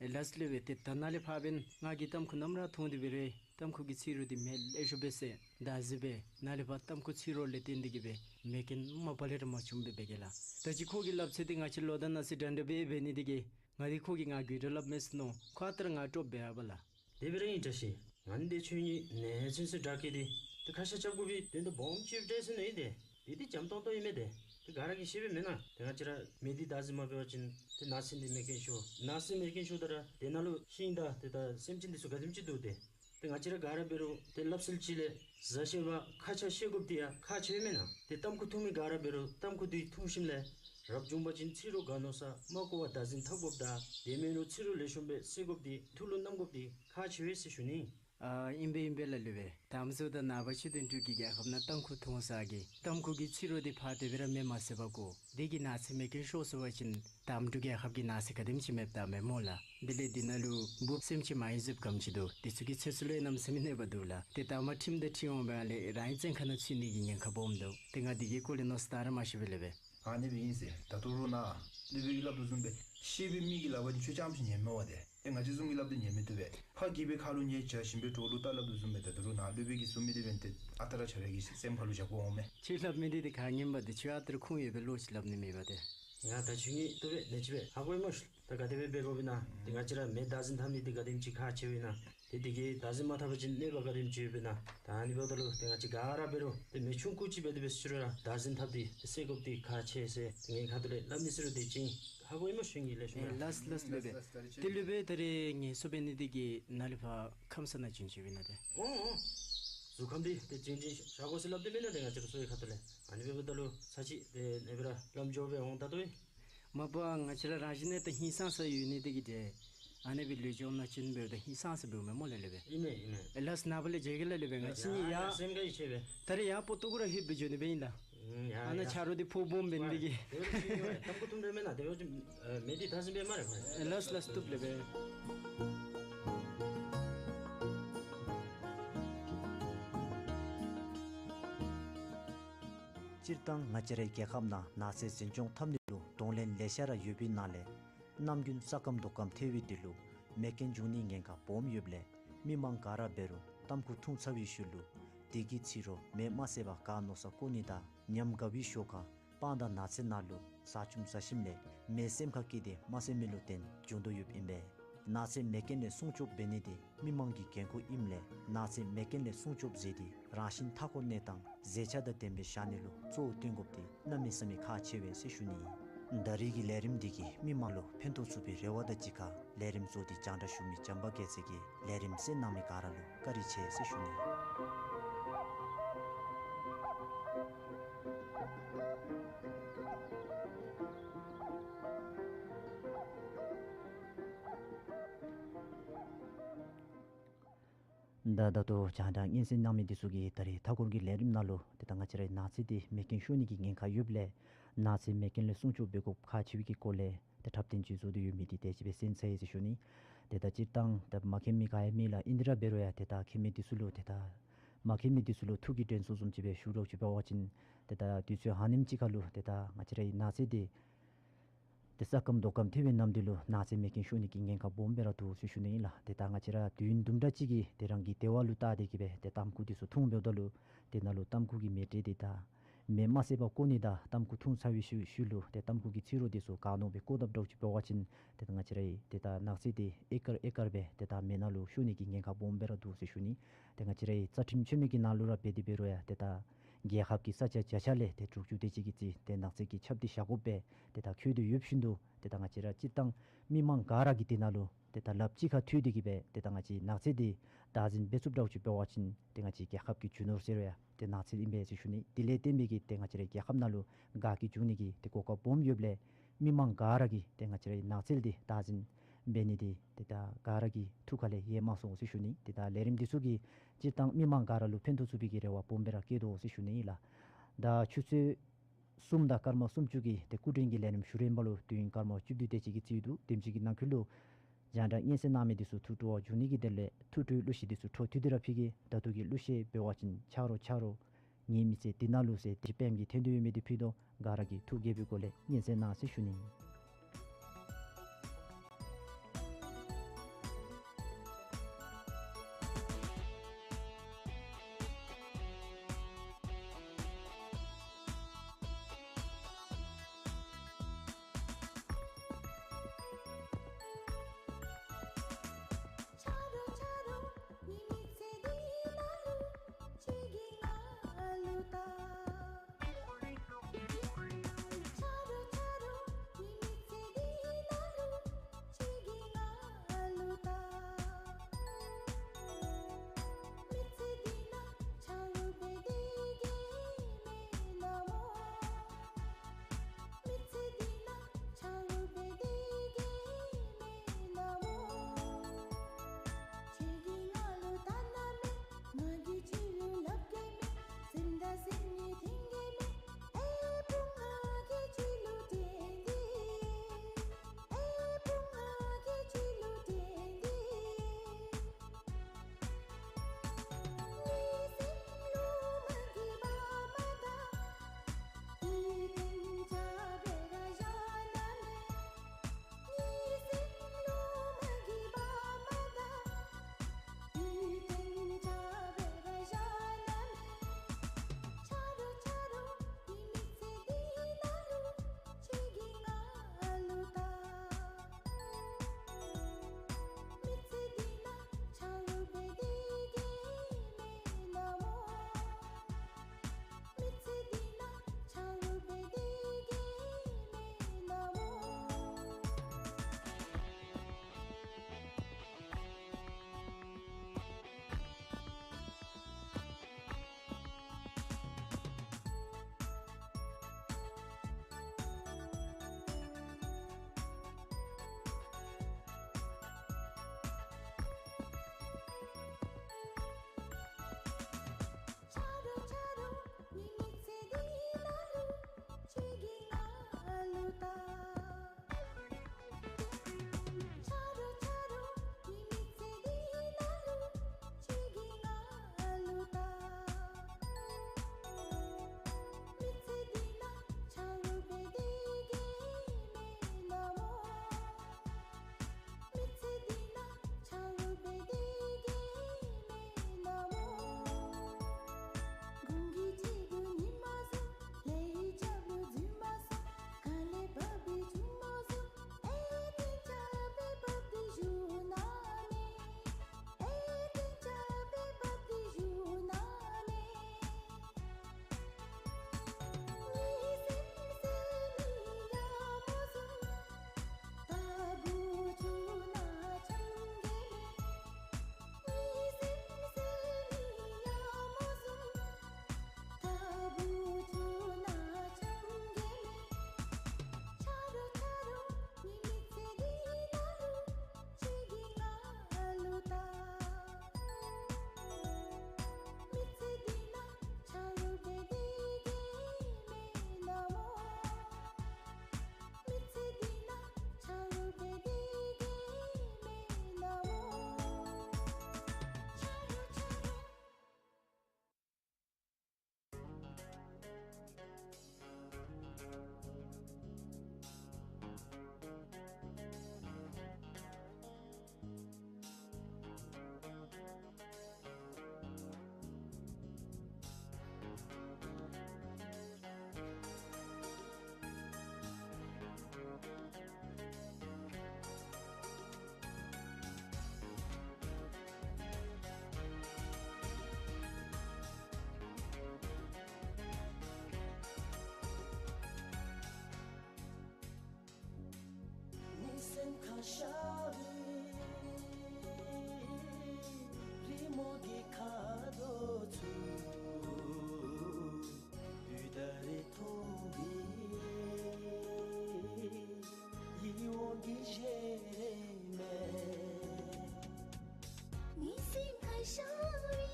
ཨེ་ལགས་སོ་སློབ་དཔོན། ཏེ་ད་ནཱ་ལས་ཕར་འབདན་ང་གིས་ཏམ་ཁུ་ནམ་ར་འཐུང་སྟེ་འབད་རུང་ཏམ་ཁུ་གི་ཚིག་རོ་འདི་མེ་ལེགས་ཤོམ་སྦེ་བསད་བདག་འཛིན་འབད། ནཱ་ལས་ཕར་ཏམ་ཁུ་ཚིག་རོ་ལས་བརྟེན་ཏེ་གིས་སྦེ་མེ་རྐྱེན་མ་པ་ལས་ར་མ་བྱུངམ་སྦེ་འབད་གེ་ལགས། ད་ཅི་ཁོ་གིས་སླབ་ཚད་འདི་ང་བཅས་ལོ་དང་ནགས་ཚལ་འདྲན་འདྲ་སྦེ་འབད་ནི་འདི་གིས་ང་འདི་ཁོ་གིས་ང་དགོད་བྲ་སླབ་མས་ཟེར་མནོ། ཁོ་ཨ་རྟག་ར་ང་དཀྲོག་འབད་ཡར་བ་ལགས། དེ་སྦེ་ར་ཨིན་བཀྲ་ཤིས། ང་ནི་ཏེ་ཁྱོད་གཉིས་ནེ་ཚན་ཚན་དྲག་གེ་ཏེ་ཏེ་ཁ་བཤད་རྐྱབ་དགོ་པའི་དོན་དག་སྦོམ་ཅིག་འདྲས་ཟེར་མནོ་ཡི་ཏེ། དེ་འདི་འཇམ་ཏོང་ཏོ་ཨིན་མས་ཏེ། ཏེ་ག་ར་གིས་ཤེས་པས་མེན་ན། ཏེ་ང་བཅས་ར་མེ་འདི་བདག་འཛིན་མ་འབད་བ་ཅིན་ཏེ་ནགས་ཚལ་འདི་མེ་རྐྱེན་ཤོར། ནགས་ཚལ་མེ་རྐྱེན་ཤོརཝ་ད་ར་ཏེ་ནཱ་ལུ་ཤིང་དང་ཏེ་ད་སེམས་ཅན་འདི་ཚུ་ག་དེམ་ཅིག་འདུག་ཏེ། ཏེ་ང་བཅས་ར་ག་ར་འབད་རུང་ཏེ་སླབ་སྲོལ་ཅིག་ལས་བཟའ་བཞེས་པ་ཁག་ཆེ་བ་ཤེས་དགོཔ་འདི་ཡང་ཁག་ཆེ་བས་མེན་ན། ཏེ་ཏམ་ཁུ་འཐུང་མི་ག་ར་འབད་རུང་ཏམ་ཁུ་འདི་འཐུང་ཞིནམ་ལས་རབ་བྱུང་པ་ཅིན་ཚིག་རོ་ག་མནོ་ས་མ་བཀོ་བར་བདག་འཛིན་འཐབ་དགོཔ་དང་དེ་མེན་རུང་ཚིག་རོ་ལེགས་ཤོམ་སྦེ་བསད་དགོཔ་འདི་ཐུགས་ལུ་བསྣམ་དགོཔ་འདི་ཁག་ཆེ་བས་ཟེར་ཞུ་ནི། ཨ་ཨིན་པས་ཨིན་པས་ལགས་སློབ་དཔོན། དམ་ཚིག་དང་ནངས་པ་ཕྱི་དོན་འབྲུག་གི་རྒྱལ་ཁབ་ནང་ཏམ་ཁུ་འཐུང་ས་གི་ཏམ་ཁུ་གི་ཚིག་རོ་འདི་ཕར་དེ་སྦེ་ར་མེ་མ་ཟད་པར་བཀོ། དེ་གིས་ནགས་ཚལ་མེ་རྐྱེན་ཤོར་སོང་པ་ཅིན་ད་འབྲུག་རྒྱལ་ཁབ་ཀྱི་ནགས་ཚལ་ག་དེམ་ཅིག་མེདཔ་ད་མེན་སྨོ་ལགས། དེ་ལས་འདི་ནང་ལུ་འབུཔ་སེམས་ཅན་མ་ཡིན་བཟུམ་ག་དེམ་ཅིག་འདུག། དེ་ཚུ་གི་ཚེ་སྲོག་ལུ་གནམ་མེད་ས་མེད་གནོད་པ་འདུག་ལགས། ཏེ་ད་མ་ཁྲིམས་དང་ཁྲིམས་འོང་བ་ལས་རང་གི་བཙོན་ཁང་ནང་ཚུད་ནི་གི་ཉེན་ཁ་སྦོམ་འདུག། ཏེ་ང་འདི་གི་སྐོར་ལས་མནོ་ས་ར་མ་ཤེས་པས་སློབ་དཔོན། ཨ་ནི་སྦེ་ཨིན་ཟེར། ད་ལྟོ་རོགས་ནཱ་སློབ་དཔོན་གྱིས་སླབ་དོ་བཟུམ་སྦེ་ཤེས་པའི་མི་གི་ལག་པར་འདི་ཁྱོད་རྐྱངམ་ཅིག་ཉན་མི་འོང་ཏེ། ཏེ་ང་བཅས་བཟུམ་གྱིས་སླབ་སྟེ་ཉན་མི་བཏུབ་པས། ཕ་རྒས་པའི་ཁ་ལུ་ཉེས་བྱ་ཞིམ་པའི་གྲོགས་ལུ་རྟ་སླབ་དོ་བཟུམ་སྦེ་ད་ལྟོ་རོགས་ནཱ་སློབ་དཔོན་གྱིས་གསུང་མི་འདི་འབདན་ཏེ་ཨ་རྟག་ར་ཁྱོད་ར་གི་སེམས་ཁ་ལུ་བཞག་དགོཔ་འོང་མས། ཁྱོད་སླབ་མི་འདི་ཏེ་ག་ངན་པ་འདི་ཁྱོད་ཨ་རྟག་ར་ཁུངས་ཡོད་པའི་བློ་ཅིག་སླབ་ནི་མེད་པ་ཏེ། ཡ་ད་ཁྱོད་གཉིས་བཏུབ་པས། ནེ་ཅིག་སྦེ་ཧ་གོ་ཡི་སྨོ་ཤིག། ད་ག་དེ་སྦེ་འབད་དགོཔ་ཨིན་ན། ཏེ་ང་བཅས་ར་མེ་བདག་འཛིན་འཐབ་ནི་འདི་ག་དེམ་ཅིག་ཁག་ཆེཝ་ཨིན་ན། ཏེ་དེ་གིས་བདག་འཛིན་མ་འཐབ་པ་ཅིན་གནོད་པ་ག་དེམ་ཅིག་ཡོདཔ་ཨིན་ན། ད་ཨ་ནི་འབདཝ་ད་ལུ་ཏེ་ང་བཅས་ག་ར་འབད་རུང་ཏེ་མེ་ཆུང་ཀུ་ཅིག་འབད་དེ་འབད་ཞུ་རུང་ར་བདག་འཛིན་འཐབ་སྟེ་ཏེ་སེལ་དགོཔ་འདི་ཁག་ཆེ་ཟེར་ཏེ་ངེའི་ཁ་ཐུག་ལས་སླབ་ནི་ཟེར་རུང་ཏེ་ཅིག་ཧ་གོ་ཨིན་མས། ཞུ་ནི་ལེགས་ཤོམ་ར། ལགས་ལགས་ལགས་སྦེ། ཏེ་ལུ་སྦེ་ད་རེས་ངལ་གསོ་འབད་ནི་འདི་གིས་ནཱ་ལས་ཕར་ཁམས་སངས་ནང་བྱོན་བྱོནམ་ཨིན་ན་ཏེ། ཨོ་ཨོ། གཟུགས་ཁམས་འདི་ཏེ་བྱིན་བྱིན་བཞག་དགོ་ཟེར་སླབ་སྟེ་མེན་ན་ཏེ་ང་བཅས་ར་གསོ་བའི་ཁ་ཐུག་ལས། ཨ་ནི་འབདཝ་ད་ལུ་ཚར་ཅིག་ཏེ་ཨ་ནི་སྦེ་ར་ལམ་འགྱོ་སྦེ་འོང་ད་ལྟོ་ཨིན། མ་པ་ང་བཅས་ར་རང་བཞིན་ནས་ད་ཧིང་སངས་ས་ཡོད་ནི་འདི་གིས་ཏེ་ཨ་ནི་སྦེ་ལུས་སྦྱོང་ནང་བྱོན་འབདཝ་ད་ཧིང་སངས་ས་འབདཝ་མས་སྨོ་ལགས་ལགས་སྦེ། ཨིན་མས་ཨིན་མས། ལགས་ནངས་པ་ལས་མཇལ་གེ་ལགས་ལགས་སྦེ། ང་བཅས་གཉིས་ཡ་ཡ་སེམས་དགའ་ཡི་ཆེ་བས། ད་རེས་ཡར་སྤོ་ཏོ་གུ་ར་ལྷོདཔ་སྦེ་འགྱོ་ནི་སྦེ་ཨིན་ལགས། ཨུམ་ཡ་ཨ་ནཱ་ཡ། ཆ་རོགས་འདི་ཕོག་སྦོམ་འབད་ནི་འདི་གིས། ཏེ་འབདཝ་ད་ཅིག་ཨིན་མས། ཏམ་ཁུ་འཐུང་འདྲཝ་མེན་ན། ཏེ་འབདཝ་ད་ཅིག་ཨེ་མེ་འདི་བདག་འཛིན་འབད་སྨ་རེ་ཕར། ལགས་ལགས་བཏུབ་ལགས་སྦེ། སྤྱིར་བཏང་ང་བཅས་རའི་རྒྱལ་ཁབ་ནང་ནགས་ཚལ་འཛིན་སྐྱོང་འཐབ་ནི་ལུ་གདོང་ལེན་ལེ་ཤ་ར་ཡོདཔ་ཨིན་ན་ལས་ནམ་རྒྱུན་ས་སྐམ་རྡོ་སྐམ་ཐལ་བའི་དུས་ལུ་མེ་རྐྱེན་འབྱུང་ནིའི་ཉེན་ཁ་སྦོམ་ཡོདཔ་ལས་མི་མང་ག་ར་འབད་རུང་ཏམ་ཁུ་འཐུང་ཚར་བའི་ཤུལ་ལུ་དེ་གི་ཚེ་རོགས་མེ་མ་བསད་པར་ག་མནོ་ས་བཀོ་ནི་དང་ཉམས་དགའ་བའི་ཤུགས་ཁར་སྤང་དང་ནགས་ཚལ་ནང་ལུ་བཟའ་བཅུམ་བཟའ་ཞིནམ་ལས་མེ་སེམས་ཁར་སྐྱེས་ཏེ་མ་བསད་མི་ལུ་བརྟེན་འབྱུང་དོ་ཡོདཔ་ཨིན་པས། ནགས་ཚལ་མེ་རྐྱེན་ལས་སྲུང་སྐྱོབ་འབད་ནི་འདི་མི་མང་གི་འགན་ཁུར་ཨིནམ་ལས་ནགས་ཚལ་མེ་རྐྱེན་ལས་སྲུང་སྐྱོབ་མཛད་དེ་རང་བཞིན་མཐའ་འཁོར་གནས་སྟངས་མཛེས་ཆ་དང་ལྡནམ་སྦེ་བཞག་ནི་ལུ་གཙོ་བོ་བཏོན་དགོཔ་འདི་གནམ་མེད་ས་མེད་ཁག་ཆེ་བས་ཟེར་ཞུ་ནི་ཨིན། ད་རིས་ཀྱི་ལས་རིམ་འདི་གིས་མི་མང་ལུ་ཕན་ཐོགས་ཚུགས་པའི་རེ་བ་དང་གཅིག་ཁར་ལས་རིམ་གཙོ་འདི་རྒྱང་བསྒྲགས་ཞུ་མི་བྱམས་པ་རྒྱལ་མཚན་གྱིས་ལས་རིམ་གསན་གནང་མི་ག་ར་ལུ་བཀའ་དྲིན་ཆེ་ཟེར་ཞུ་ནི་ཨིན། ད་ད་ལྟོ་རྒྱང་བསྒྲགས་སྙན་གསན་གནང་མི་འདི་ཚུ་གིས་ད་རེས་མཐའ་འཁོར་གྱི་ལས་རིམ་ནང་ལུ་ཏེ་ད་ང་བཅས་རའི་ནགས་ཚལ་འདི་མེ་རྐྱེན་ཤོར་ནི་གི་ཉེན་ཁ་ཡོདཔ་ལས་ནགས་ཚལ་མེ་རྐྱེན་ལས་སྲུང་སྐྱོབ་འབད་དགོཔ་ཁག་ཆེ་བའི་གི་སྐོར་ལས་ཏེ་འཁྲབ་སྟོན་ཅིག་བཟོ་སྟེ་ཡོད་མི་འདི་དེ་ཅིག་སྦེ་གསན་ཚར་ཡི་ཟེར་ཞུ་ནི། ཏེ་ད་སྤྱིར་བཏང་ད་མ་མཁྱེན་མི་ག་ཡང་མེད་ལགས། ཨིན་དེ་ར་འབད་རུང་ཡང་ཏེ་ད་མཁྱེན་མི་འདི་ཚུ་ལུ་ཏེ་ད་མ་མཁྱེན་མི་འདི་ཚུ་ལུ་ཐུགས་ཀྱི་དྲན་གསོ་བཟུམ་ཅིག་སྦེ་ཞུ་རོགས་ཅིག་འབད་བ་ཅིན་ཏེ་ད་དུས་ཚོད་ཧ་ལམ་ཅིག་ཁར་ལུ་ཏེ་ད་ང་བཅས་རའི་ནགས་ཚལ་འདི་ཏེ་ས་སྐམ་རྡོ་སྐམ་ཐལ་བའི་ནམ་དུས་ལུ་ནགས་ཚལ་མེ་རྐྱེན་ཤོར་ནི་གི་ཉེན་ཁ་སྦོམ་སྦེ་ར་འདུག་ཟེར་ཞུ་ནི་ཨིན་ལགས། ཏེ་ད་ང་བཅས་ར་དུས་ཡུན་དུམ་གྲ་ཅིག་གི་ཏེ་རང་གི་བདེ་བ་ལུ་བལྟ་སྟེ་གི་སྦེ་ཏེ་ཏམ་ཁུ་འདི་ཚུ་འཐུང་འབདཝ་ད་ལུ་ཏེ་ནཱ་ལུ་ཏམ་ཁུ་གི་མེ་སྤྲེལ་འདི་ད་མེ་མ་བསད་པར་བཀོ་ནི་དང་ཏམ་ཁུ་འཐུང་ཚར་བའི་ཤུལ་ཤུལ་ལུ་ཏེ་ཏམ་ཁུ་གི་ཚེ་རོགས་འདི་ཚུ་ག་མནོ་སྦེ་བཀོ་དཔ་འདྲཝ་ཅིག་འབད་བ་ཅིན་ཏེ་ད་ང་བཅས་རའི་ཏེ་ད་ནགས་ཚལ་འདི་ཨེ་ཀར་ཨེ་ཀར་སྦེ་ཏེ་ད་མེ་ནང་ལུ་ཤོར་ནི་གི་ཉེན་ཁ་སྦོམ་སྦེ་ར་འདུག་ཟེར་ཞུ་ནི། ཏེ་ང་བཅས་རའི་རྩ་ཁྲིམས་ཆོད་མེད་ཀྱི་ནང་ལུ་ར་འབད་དེ་འབད་རུང་ཡང་ཏེ་ད་རྒྱལ་ཁབ་ཀྱི་ས་ཆ་བརྒྱ་ཆ་ལས་ཏེ་དྲུག་ཅུ་དེ་ཅིག་གི་རྩིས་ཏེ་ནགས་ཚལ་གྱི་ཆརཔ་འདི་བཞག་དགོཔ་སྦེ་ཏེ་ད་འཁོད་དེ་ཡོད་བཞིན་དུ་ཏེ་ད་ང་བཅས་ར་སྤྱིར་བཏང་མི་མང་ག་ར་གིས་ཏེ་ནཱ་ལུ་ཏེ་ད་ལགཔ་གཅིག་ཁར་མཐུད་དེ་གི་སྦེ་ཏེ་ད་ང་བཅས་ནགས་ཚལ་འདི་བདག་འཛིན་འབད་ཚུགསཔ་འདྲཝ་ཅིག་འབད་བ་ཅིན་ཏེ་ང་བཅས་རྒྱལ་ཁབ་ཀྱི་རྒྱུ་ནོར་ཟེར་རུང་ཡང་ཏེ་ནགས་ཚལ་ཨིན་པས་ཟེར་ཞུ་ནི། དེ་ལས་བརྟེན་པའི་གི་ཏེ་ང་བཅས་རའི་རྒྱལ་ཁབ་ནང་ལུ་དགའ་སྐྱིད་འབྱུང་ནི་གི་ཏེ་གོ་སྐབས་སྦོམ་ཡོདཔ་ལས་མི་མང་ག་ར་གིས་ཏེ་ང་བཅས་རའི་ནགས་ཚལ་འདི་བདག་འཛིན་འབད་ནི་འདི་ཏེ་ད་ག་ར་གི་ཐུགས་ཁ་ལས་ཡལ་མ་སོང་ཟེར་ཞུ་ནི། ཏེ་ད་ལས་རིམ་འདི་ཚུ་གིས་སྤྱིར་བཏང་མི་མང་ག་ར་ལུ་ཕན་ཐོགས་ཚུགས་པའི་གི་རེ་བ་སྦོམ་སྦེ་ར་བསྐྱེད་དོ་ཟེར་ཞུ་ནི་ཨིན་ལགས། ད་ཆུ་ཚོད་གསུམ་དང་སྐར་མ་སུམ་ཅུ་གི་ཏེ་སྐུ་མགྲོན་གྱི་ལས་རིམ་ཞུ་རན་པ་ལུ་དུས་ཡུན་སྐར་མ་བཅུ་བདུན་དེ་ཅིག་གི་རྩིས་འདུག། དེམ་ཅིག་གི་ནང་འཁོད་ལུ་རྒྱང་བསྒྲགས་སྙན་གསན་གནང་མི་འདི་ཚུ་ཐུགས་སྤྲོ་བ་འཇུག་ནི་གི་དོན་ལས་ཐུགས་སྤྲོའི་གླུ་གཞས་འདི་ཚུ་འཕྲོ་མཐུད་དེ་ར་ཕུལ་གེ། ད་ལྟོ་གི་གླུ་གཞས་འབད་བ་ཅིན་ཆ་རོགས་ཆ་རོགས་ངེའི་མི་ཚེ་འདི་ནང་ལུ་ཟེར་ཏེ་པདྨ་གིས་འཐེན་ཏེ་ཡོད་མི་འདི་ཕུལ་དོ། ག་ར་གིས་ཐུགས་དགྱེས་པའི་སྒོ་ལས་སྙན་གསན་གནང་ཟེར་ཞུ་ནི། ཤར་བའི་རི་མོ་གི་ཁ་དོག་ཚུ་དུས་ད་རེས་མཐོང་བའི་ཡིད་འོང་གི་ཞལ་རས་མས། ངེའི་སེམས་ཁར་ཤར་བའི་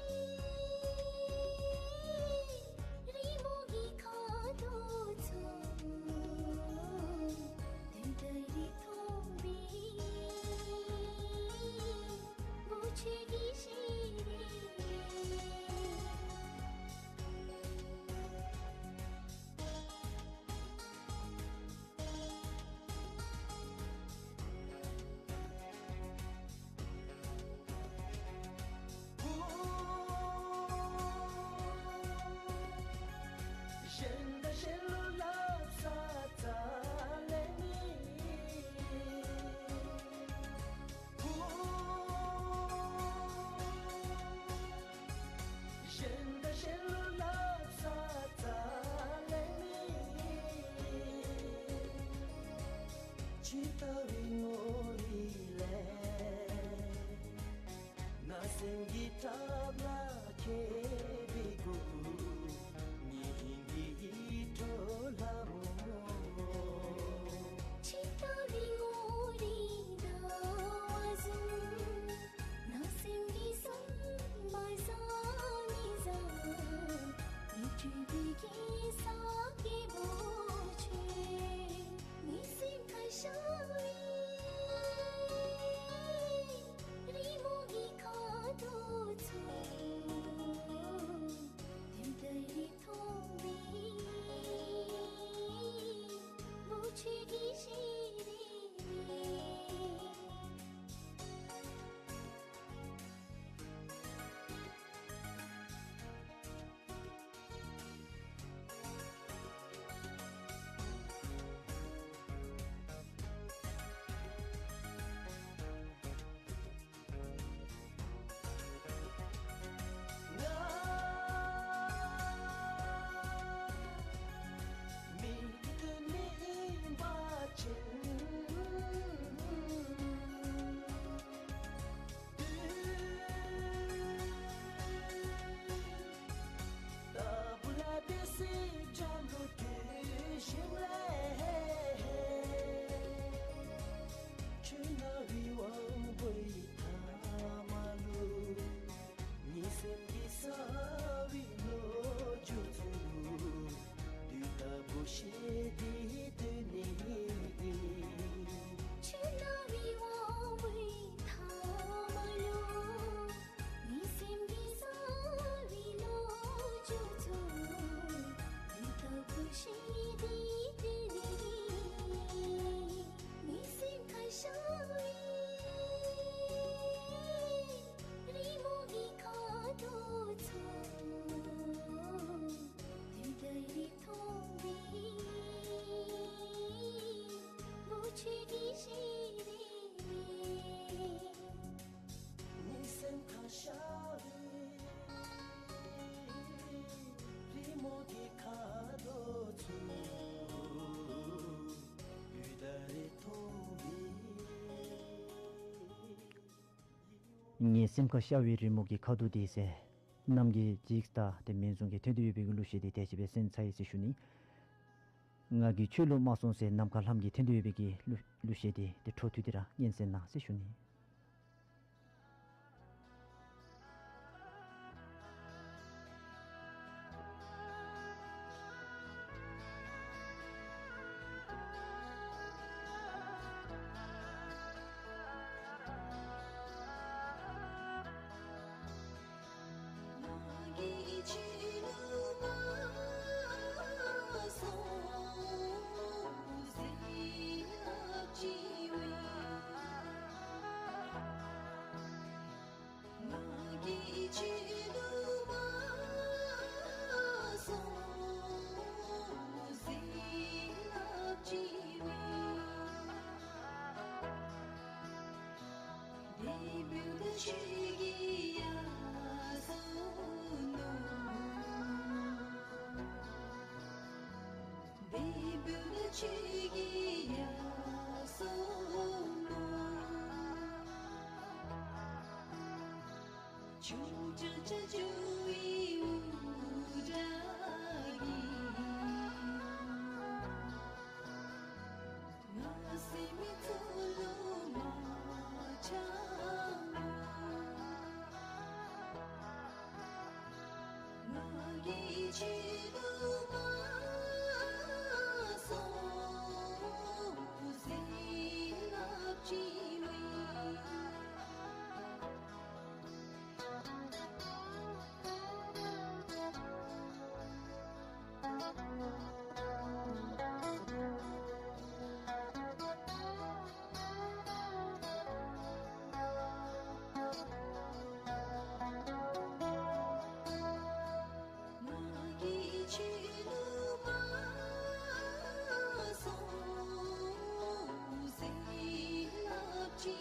རི་མོ་གི་ཁ་དོག་ཚུ་དུས་ད་རེས་མཐོང་བའི་བུ་ཁྱོད་ཀྱི་ཞལ་རས་མས། གཞན་དང་གཞན་ལུ་སླབ་ས་རྩ་ལས་མེད། གཞན་དང་གཞན་ལུ་སླབ་ས་རྩ་ལས་མེད། ཇི་ལྟ་བའི་ངོ་རིས་ལས་ནང་སེམས་ཀྱི་ཐབས་ལ་མཁས་པའི་སྐུ། ཉི་འོད་ཀྱི་ཡིད་འཕྲོག་ལྷ་མོ། ཇི་ལྟ་བའི་ངོ་རིས་ཟླ་བ་བཟུམ། ནང་སེམས་ཀྱི་སོ་མ་བཟང་ནི་བཟང་། ཉིད་སྤྲུལ་པའི་གེ་སར་སྐྱེས་བུ་ཁྱོད། ངེའི་སེམས་ཁར་ཤར་བའི་རི་མོ་གི་ཁ་དོག་ཚུ་དུས་ད་རེས་མཐོང་བའི་བུ་ཁྱོད་ཀྱི་ཞལ་རས་མས། ལྟ་བུ་ལ་དེ་སྲིད་འཇམ་རོ་དྲི་ཞིམ་ལས། ཁྱོད་རྣ་བའི་དབང་པོའི་ཐ་མ་ལུ། ཉིན་སེམས་ཀྱི་ས་བའི་ལོ་རྒྱུས་ཚུ། དུས་ལྟ་བུ་ཤེས་ཏེ་དུས་ནི། ཁྱོད་རྣ་བའི་དབང་པོའི་ཐ་མ་ལུ། ཉིན་སེམས་ཀྱི་ས་བའི་ལོ་རྒྱུས་ཚུ། དུས་ལྟ་བུ་ཤེས་ཏེ་དུས་ནི། ངེའི་སེམས་ཁར་ཤར་བའི་རི་མོ་གི་ཁ་དོག་ཚུ། དུས་ད་རེས་མཐོང་བའི་བུ་ཁྱོད་ཀྱི་ཞལ་རས་མས། ངེའི་སེམས་ཁར་ཤར་བའི་རི་མོ་གི་ཁ་དོག་ཚུ། དུས་ད་རེས་མཐོང་བའི། ངེའི་སེམས་ཁར་ཤར་བའི་རི་མོ་གི་ཁ་དོག་དེ་ཟེར། གནམ་གྱི་འཇིགས་སྟ་དེ་མེན་བཟུམ་གྱི་ཐོན་ཏེ་ཡོད་པའི་གི་གླུ་གཞས་དེ་དེ་ཅིག་སྦེ་གསན་ཚར་ཡི་ཟེར་ཞུ་ནི། ང་གིས་ཁྱོད་ལུ་མ་སོང་ཟེར་ནམ་མཁའ་ལྷམ་གྱིས་འཐེན་ཏེ་ཡོད་པའི་གི་གླུ་གླུ་གཞས་དེ་དེ་འཕྲོ་མཐུད་དེ་ར་སྙན་གསན་གནང་ཟེར་ཞུ་ནི། ཆུང་ཀུ་ཅིག་ཅིག་འགྱོ་བའི་འུར་སྒྲ་གིས་ང་སེམས་ཀྱི་འཁོར་ལོ་མ་ཆགས་ནོ། ང་གིས་ཁྱེད་ལུ་མ་གསོལ་ཟེར་སླབ་ཅི་སྨོ། ང་གིས་ཁྱེད་ལུ་མ་གསོལ་ཟེར་སླབ་ཅི་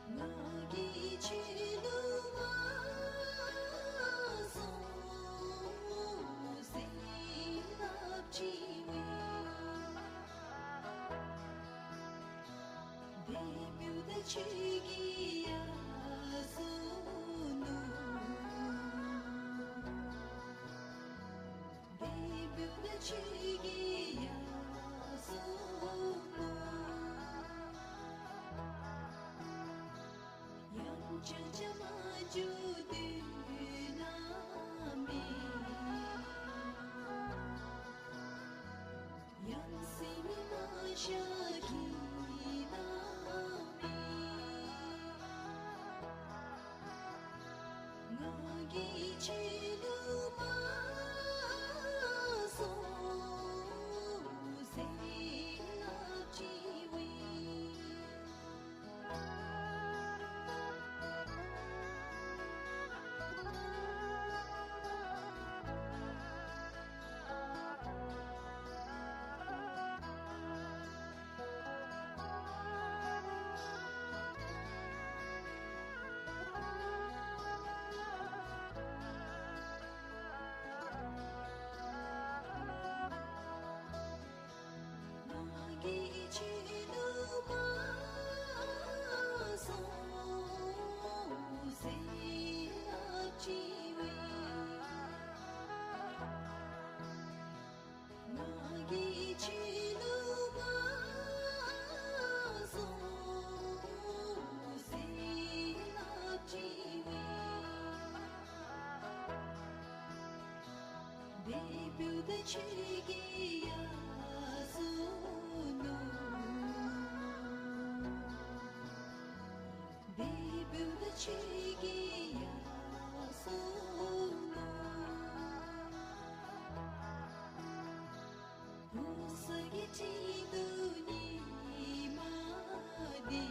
སྨོ། ང་གིས་ཁྱེད་ལུ་མ་གསོལ་ཟེར་སླབ་ཅི་སྨོ། དེ་འབདཝ་ད་ཁྱེད་ཀྱིས་ཡར་སོང་ནུག། དེ་འབདཝ་ད་ཁྱེད་ཀྱིས་ཡར་སོང་ནུག། ཡང་ཅིག་ཅིག་མ་འགྱོ་སྡོད་གནང་མས། ཡང་སེམས་མ་བཞག་གནང་མས། ང་གིས་ཁྱེད་ལུ་མ་གསོལ་ཟེར་སླབ་ཅི་སྨོ། ང་གིས་ཁྱེད་ལུ་མ་གསོལ་ཟེར་སླབ་ཅི་སྨོ། ང་གིས་ཁྱེད་ལུ་མ་གསོལ་ཟེར་སླབ་ཅི་སྨོ། དེ་འབདཝ་ད་ཁྱེད་ཀྱིས་ཡར་སོང་ནུག། དེ་འབདཝ་ད་ཁྱེད་ཀྱིས་ཡར་སོང་ནུག། ཕོ་གསར་གྱི་སྤྲིན་དུ་ཉི་མ་འདི།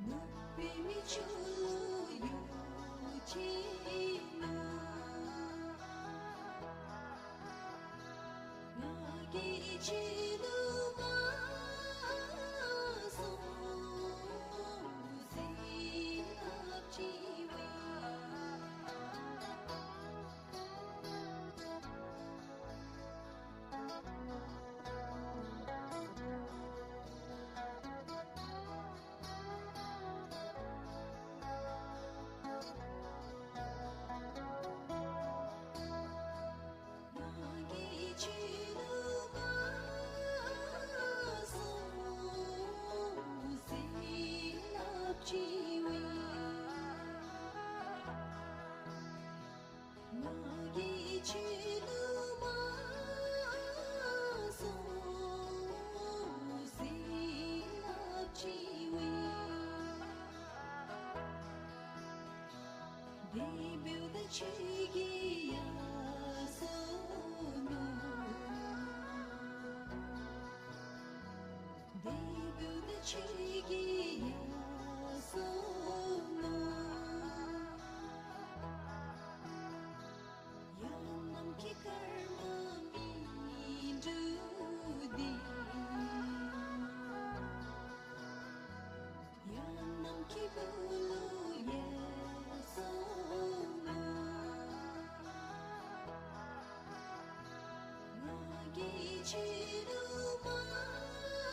ནུབ་པའི་མིག་ཆུ་ལུ་གཡོ་བྱེད་ནུག། ང་གིས་ཁྱེད་ལུ་མ་གསོལ་ཟེར་སླབ་ཅི་སྨོ། ང་གིས་ཁྱེད་ལུ་མ་གསོལ་ཟེར་སླབ་ཅི་སྨོ། ང་གིས་ཁྱེད་ལུ་མ་གསོལ་ཟེར་སླབ་ཅི་སྨོ། དེ་འབདཝ་ད་ཁྱེད་ཀྱིས་ཡར་སོང་ནུག། དེ་འབདཝ་ད་ཁྱེད་ཀྱིས་ཡར་སོང་ནུག། ཡང་ནམ་མཁའི་སྐར་མ་མིན་འགྲུབ་འདི། ཡང་ནམ་མཁའི་སྦུག་ལུ་ཡལ་སོང་ནུག། ང་གིས་ཁྱེད་ལུ་མ་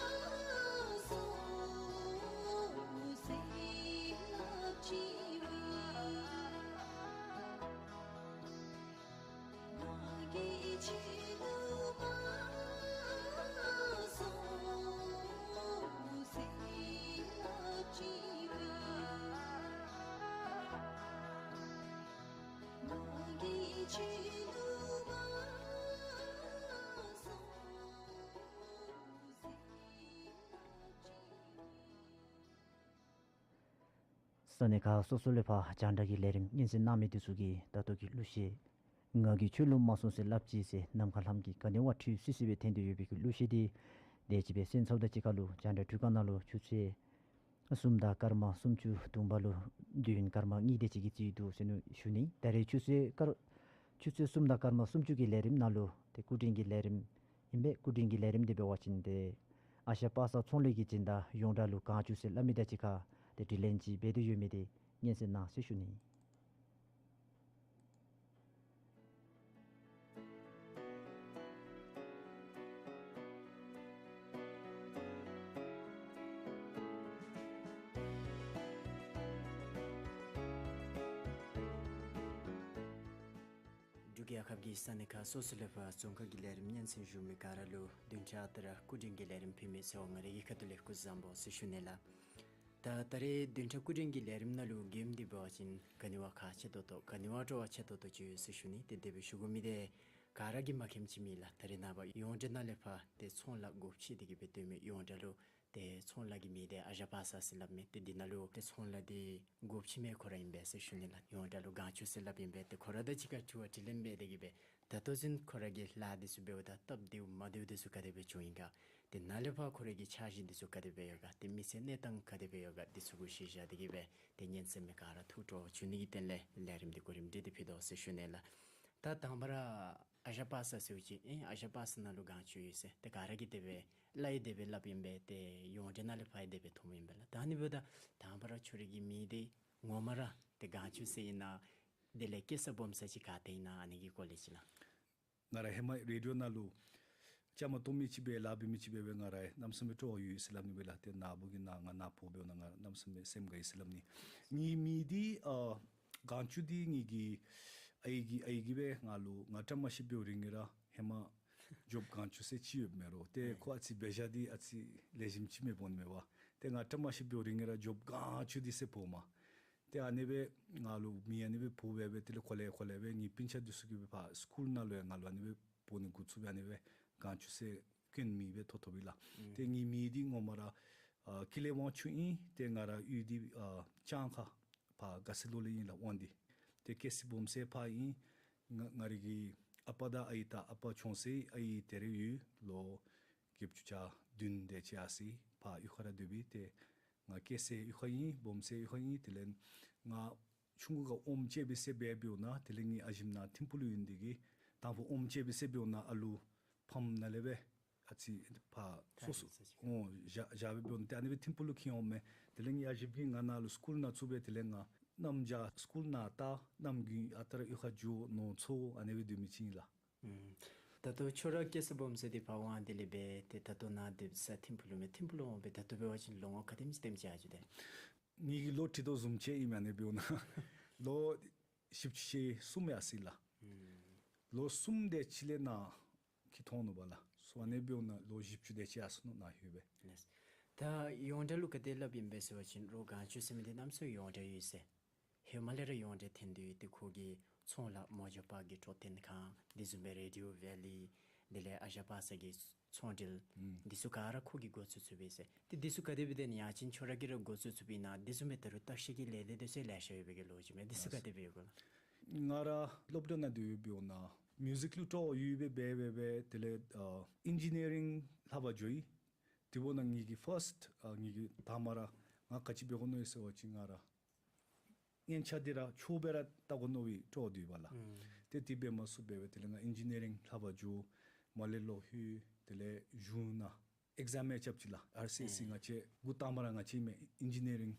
ས་གནས་ཁག་སོ་སོ་ལས་ཕར་རྒྱང་བསྒྲགས་ཀྱི་ལས་རིམ་སྙན་གསན་གནང་མི་འདི་ཚུ་གིས་ད་ལྟོ་གི་གླུ་གཞས་ང་གིས་ཁྱོད་ལུ་མ་གསུངས་ཟེར་སླབ་ཅི་ཟེར་ནམ་མཁའ་ལྷམ་གྱིས་ག་ནི་བ་འཁྲུལ་སི་སི་སྦེ་འཐེན་ཏེ་ཡོད་པའི་གི་གླུ་གཞས་འདི་དེ་ཅིག་སྦེ་གསན་ཚརཝ་དང་གཅིག་ཁར་ལུ་རྒྱང་བསྒྲགས་འཕྲུལ་ཁང་ནང་ལུ་ཆུ་ཚོད་གསུམ་དང་སྐར་མ་སུམ་ཅུ་བདུན་པ་ལུ་དུས་ཡུན་སྐར་མ་གཉིས་དེ་ཅིག་གི་རྩིས་འདུག་ཟེར་ནི་ཞུ་ནི། ད་རེས་ཆུ་ཚོད་སྐར་ཆུ་ཚོད་གསུམ་དང་སྐར་མ་སུམ་ཅུ་གི་ལས་རིམ་ནང་ལུ་ཏེ་སྐུ་མགྲོན་གྱི་ལས་རིམ་ཨིན་པས། སྐུ་མགྲོན་གྱི་ལས་རིམ་འདི་འབད་བ་ཅིན་ཏེ་ཨ་ཞང་པ་སངས་ཚོང་ལས་ཀྱི་སྦྱིན་བདག་ཡོངས་གྲགས་ལུ་གངས་ཆུ་ཟེར་སླབ་མི་དང་གཅིག་ཁར་ཏེ་དྲི་ལན་ཅིག་འབད་དེ་ཡོད་མི་འདི་སྙན་གསན་གནང་ཟེར་ཞུ་ནི། འབྲུག་རྒྱལ་ཁབ་ཀྱི་ས་གནས་ཁག་སོ་སོ་ལས་ཕར་རྫོང་ཁ་གི་ལས་རིམ་སྙན་གསན་ཞུ་མི་ག་ར་ལུ་བདུན་ཕྲག་ལྟར་སྐུ་མགྲོན་གྱི་ལས་རིམ་ཕུལ་མི་ཚེ་དབང་ང་རའི་གི་ཁ་ཐུག་ལས་སྐུ་གཟུགས་བཟང་པོ་ཟེར་ཞུ་ནི་ལགས། ད་ད་རེས་བདུན་ཕྲག་སྐུ་མགྲོན་གྱི་ལས་རིམ་ནང་ལུ་གོཝ་འདི་འབད་བ་ཅིན་ག་ནི་བ་ཁག་ཆེ་ཏོག་ཏོ་ག་ནི་བ་སྤྲོ་བ་ཆེ་ཏོག་ཏོ་ཅིག་ཡོད་ཟེར་ཞུ་ནི། ཏེ་དེ་སྦེ་ཞུ་དགོ་མི་འདི་ག་ར་གིས་མ་མཁྱེནམ་ཅིག་མེད་ལགས། ད་རེས་ནངས་པ་ཡོངས་གྲགས་ནང་ལས་ཕར་ཏེ་ཚོང་ལཱ་སྒོ་ཕྱེ་སྟེ་གི་སྦེ་སྡོད་མི་ཡོངས་གྲགས་ལུ་ཏེ་ཚོང་ལཱ་གི་མིང་འདི་ཨ་ཞང་པ་སངས་ཟེར་སླབ་མི་ཏེ་འདི་ནང་ལུ་ཏེ་ཚོང་ལཱ་འདི་སྒོ་ཕྱེ་མི་ཁོ་ར་ཨིན་པས་ཟེར་ཞུ་ནི་ལགས། ཡོངས་གྲགས་ལུ་གངས་ཆུ་ཟེར་སླབ་ཨིན་པས། ཏེ་ཁོ་ར་དང་གཅིག་ཁར་དྲི་བ་དྲིས་ལན་འབད་དེ་གི་སྦེ་ད་ལྟོ་ཚུན་ཁོ་ར་གི་ལཱ་འདི་ཚུ་འབདཝ་ད་སྟབས་བདེཝ་མ་བདེཝ་འདི་ཚུ་ག་དེ་སྦེ་བྱུང་ཡི་ག། ཏེ་ནཱ་ལས་ཕར་ཁོ་ར་གི་འཆར་གཞི་འདི་ཚུ་ག་དེ་སྦེ་ཡོད་ག། ཏེ་མི་ཚེ་གནས་སྟངས་ག་དེ་སྦེ་ཡོད་ག། འདི་ཚུ་གུ་གཞི་བཞག་སྟེ་གི་སྦེ་ཏེ་སྙན་གསན་མི་ག་ར་ཐུགས་སྤྲོ་བྱུང་ནི་གི་དོན་ལས་ལས་རིམ་འདི་གོ་རིམ་སྒྲིག་སྟེ་ཕུལ་དོ་ཟེར་ཞུ་ནི་ལགས། ད་དང་པ་ར་ཨ་ཞང་པ་སངས་ཟེར་བ་ཅིན་ཨེ་ཨ་ཞང་པ་སངས་ནང་ལུ་གངས་ཆུ་ཡོད་ཟེར་ཏེ་ག་ར་གིས་དེ་སྦེ་སླབ་ཡི་དེ་སྦེ་སླབ་ཨིན་པས། ཏེ་ཡོངས་གྲགས་ནང་ལས་ཕར་ཡང་དེ་སྦེ་མཐོངམ་ཨིན་པས་ལགས། ད་ཨ་ནི་འབདཝ་ད་དང་པ་ར་ཁྱོད་རའི་གི་མིང་འདི་ངོ་མ་ར་ཏེ་གངས་ཆུ་ཟེར་ཨིན་ན། དེ་ལས་སྐྱེས་ས་སྦོམ་ས་ཅིག་ག་ཏེ་ཨིན་ན་ཨ་ནི་གི་སྐོར་ལས་ཅིག་ལགས། ང་ར་ཧེ་མ་རེ་ཌི་ཡོ་ནང་ལུ་བཅའ་མར་གཏོགས་མི་ཅིག་སྦེ་ལཱ་འབད་མི་ཅིག་འབད་བའི་ང་ར་གནམ་མེད་ས་མེད་སྤྲོ་བ་ཡོད་ཟེར་སླབ་ནི་སྦེ་ལགས། ཏེ་ནཱ་བུ་གི་ནང་ང་ནཱ་འབོ་འབདཝ་ད་ང་ར་གནམ་མེད་ས་མེད་སེམས་དགའ་ཡི་ཟེར་སླབ་ནི། ངེའི་མིང་འདི་ཨ་གངས་ཆུ་འདི་ངེ་གི་ཨའི་གིས་ཨའི་གིས་སྦེ་ང་ལུ་ང་བཀྲ་མ་ཤིས་པའི་རིང་ངེ་ར་ཧེ་མ་ཇོབ་གངས་ཆུ་ཟེར་ཅིག་ཡོདཔ་མས་རོ། ཏེ་ཨེ་ཁོ་ཨ་ཙི་འབད་བཞག་འདི་ཨ་ཙི་ལེགས་ཤོམ་ཅིག་མེད་འོང་ནི་མས་པ། ཏེ་ང་བཀྲ་མ་ཤིས་པའི་རིང་ངེ་ར་ཇོབ་གངས་ཆུ་འདི་ཟེར་འབོཝ་མས། ཏེ་ཨ་ནི་སྦེ་ང་ལུ་མིང་ཨ་ནི་སྦེ་འབོ་སྦེ་སྦེ་དེ་ལས་གོ་ལེ་གོ་ལེ་སྦེ་ངེའི་སྤུན་ཆ་འདི་ཚུ་གིས་སྦེ་ཕར་སི་ཀུལ་ནང་ལུ་ཡང་ང་ལུ་ཨ་ནི་སྦེ་འབོ་ནི་འགོ་བཙུགས་སྦེ་ཨ་ནི་སྦེ་གངས་ཆུ་ཟེར་བཀོན་མིང་སྦེ་ཐོབ་ཐོབ་ཨིན་ལགས། ཨུམ་ཏེ་ངེའི་མིང་འདི་ངོ་མ་ར་ཨ་ཀུན་ལེགས་དབང་ཕྱུག་ཨིན། ཏེ་ང་ར་ཡུལ་འདི་ཨ་ལྕང་ཁ་ཕར་དགའ་སེ་ལོ་ལས་ཨིན་ལགས་དབང་འདི། ཏེ་སྐྱེས་ས་སྦོམ་ས་ཕར་ཨིན། ང་ང་རའི་གི་ཨ་པ་དང་ཨའི་ད་ཨ་པ་ཆུང་ས་ཨའི་ད་རེས་ཡོད་ལོ་བརྒྱད་ཅུ་གྱ་བདུན་དེ་ཅིག་ཡར་སོང་ཡི། ཕར་གཡུས་ཁ་ར་སྡོད་པས། ཏེ་ང་སྐྱེས་ས་གཡུས་ཁ་ཨིན། སྦོམ་ས་གཡུས་ཁ་ཨིན། དེ་ལས་ང་ཆུང་ཀུ་ཁར་ཨོམ་བཅད་པའི་ཟེར་འབད་འབདཝ་ད་དེ་ལས་ངེའི་ཨ་ཞིམ་ནཱ་ཐིམ་ཕུག་ལུ་ཡོད་ནི་དེ་གིས་དང་ཕུ་ཨོམ་བཅད་པའི་ཟེར་འབདཝ་ད་ཨ་ལུ་ཕམ་ནང་ལས་སྦེ་ཨ་ཙི་ཕར་སོ་སོ་ཨོ་བཞག་བཞག་སྦེ་འབདཝ་ད་ཏེ་ཨ་ནི་སྦེ་ཐིམ་ཕུག་ལུ་འཁྱིད་འོངམ་མས། དེ་ལས་ངེའི་ཨ་ཞིམ་གྱིས་ང་ནཱ་ལུ་སི་ཀུལ་ནང་བཙུགས་སྦེ་དེ་ལས་ང་གནམ་བྱཱར་སི་ཀུལ་ནང་ལྟ་གནམ་དགུན་ཨ་རྟག་ར་གཡུས་ཁར་འགྱོ་ནོར་འཚོ་ཨ་ནི་སྦེ་སྡོད་མི་ཅིག་ཨིན་ལགས། ཨུམ། ད་ལྟོ་ཁྱོད་ར་སྐྱེས་ས་སྦོམ་ས་འདི་ཕར་དབང་འདི་ལས་སྦེ་ཏེ་ད་ལྟོ་ནཱ་སྡོད་ས་ཐིམ་ཕུག་ལུ་མས། ཐིམ་ཕུག་ལུ་འོང་སྦེ་ད་ལྟོ་འབད་བ་ཅིན་ལོ་ངོ་ག་དེམ་ཅིག་དེམ་ཅིག་ཡར་འགྱོ་དེས། ངེའི་གི་ལོ་ཁྲི་དོ་བཟུམ་ཅིག་ཨིན་མས། ཨ་ནི་འབདཝ་ད་ལོ་བཞི་བཅུ་ཞེ་གསུམ་ཡར་སོང་ཡི་ལགས། ཨུམ། ལོ་གསུམ་དེ་ཅིག་ལས་ནཱ་འཁྱིད་འོང་ནུག་པ་ལགས། སོ་ཨ་ནི་འབདཝ་ད་ལོ་བཞི་བཅུ་དེ་ཅིག་ཡར་སོང་ནུག་ནཱ་ལྷོད་སྦེ། ལགས། ད་ཡོངས་གྲགས་ལུ་ག་དེ་སླབ་ཨིན་པས་ཟེར་བ་ཅིན་རོགས་གངས་ཆུ་ཟེར་མི་འདི་གནམ་མེད་ས་མེད་ཡོངས་གྲགས་ཡོད་ཟེར། ཧེ་མ་ལས་ར་ཡོངས་གྲགས་ཐོན་ཏེ་ཡོད། ཏེ་ཁོ་གི་ཚོང་ལཱ་མོ་ཇོ་པ་གི་འཕྲོད་བསྟེན་ཁང་དེ་བཟུམ་སྦེ་རེ་ཌི་ཡོ་ཝེ་ལི་དེ་ལས་ཨ་ཞང་པ་སངས་ཀྱི་ཚོང་འབྲེལ་ཨུམ་འདི་ཚུ་ག་ར་ཁོ་གིས་འགོ་བཙུགས་བཙུགསཔ་ཨིན་ཟེར། ཏེ་འདི་ཚུ་ག་དེ་སྦེ་ཏེ་ཡང་ཅིན་ཁྱོད་ར་གིས་ར་འགོ་བཙུགས་བཙུགསཔ་ཨིན་ན། དེ་བཟུམ་སྦེ་ད་རུང་བརྟག་ཞིབ་ཀྱི་ལས་སྡེ་འདི་ཚུ་ལེ་ཤ་ཡོད་པའི་གི་ལོ་རྒྱུས་མས། འདི་ཚུ་ག་དེ་སྦེ་ཡོད་ག་ལགས། ང་ར་སློབ་གྲྭ་ནང་སྡོད་པའི་སྒང་མིའུ་ཟིཀ་ལུ་སྤྲོ་བ་ཡོད་པའི་སྦེ་སྦེ་སྦེ་དེ་ལས་ཨ་ཨིན་ཇི་ནི་ཡ་རིང་ལྷབ་པར་འགྱོ་ཡི། དེ་འབདཝ་ད་ངེའི་གི་ཕཱསཊ་ཨ་ངེའི་གི་དང་པ་ར་ང་ག་ཅི་འབད་དགོ་མནོ་ཡི་ཟེར་བ་ཅིན་ང་ར་སྙན་ཆ་འདི་ར་ཆོས་སྦེ་ར་བལྟ་དགོ་མནོ་བའི་སྤྲོ་བ་འདུག་པ་ལགས། ཨུམ། ཏེ་དེ་སྦེ་མ་ཚུགས་པར་སྦེ་དེ་ལས་ང་ཨིན་ཇི་ནི་ཡ་རིང་ལྷབ་པར་འགྱོ། མར་ལས་ལོག་ལྷོད། དེ་ལས་གཞུང་ནང་ཨེག་ཛམ་ཡང་རྐྱབ་ཅི་ལགས། ཨར་སི་ཨེསི་ཨེ་ང་བཅས་འགོ་དང་པ་ར་ང་བཅས་མས། ཨིན་ཇི་ནི་ཡ་རིང་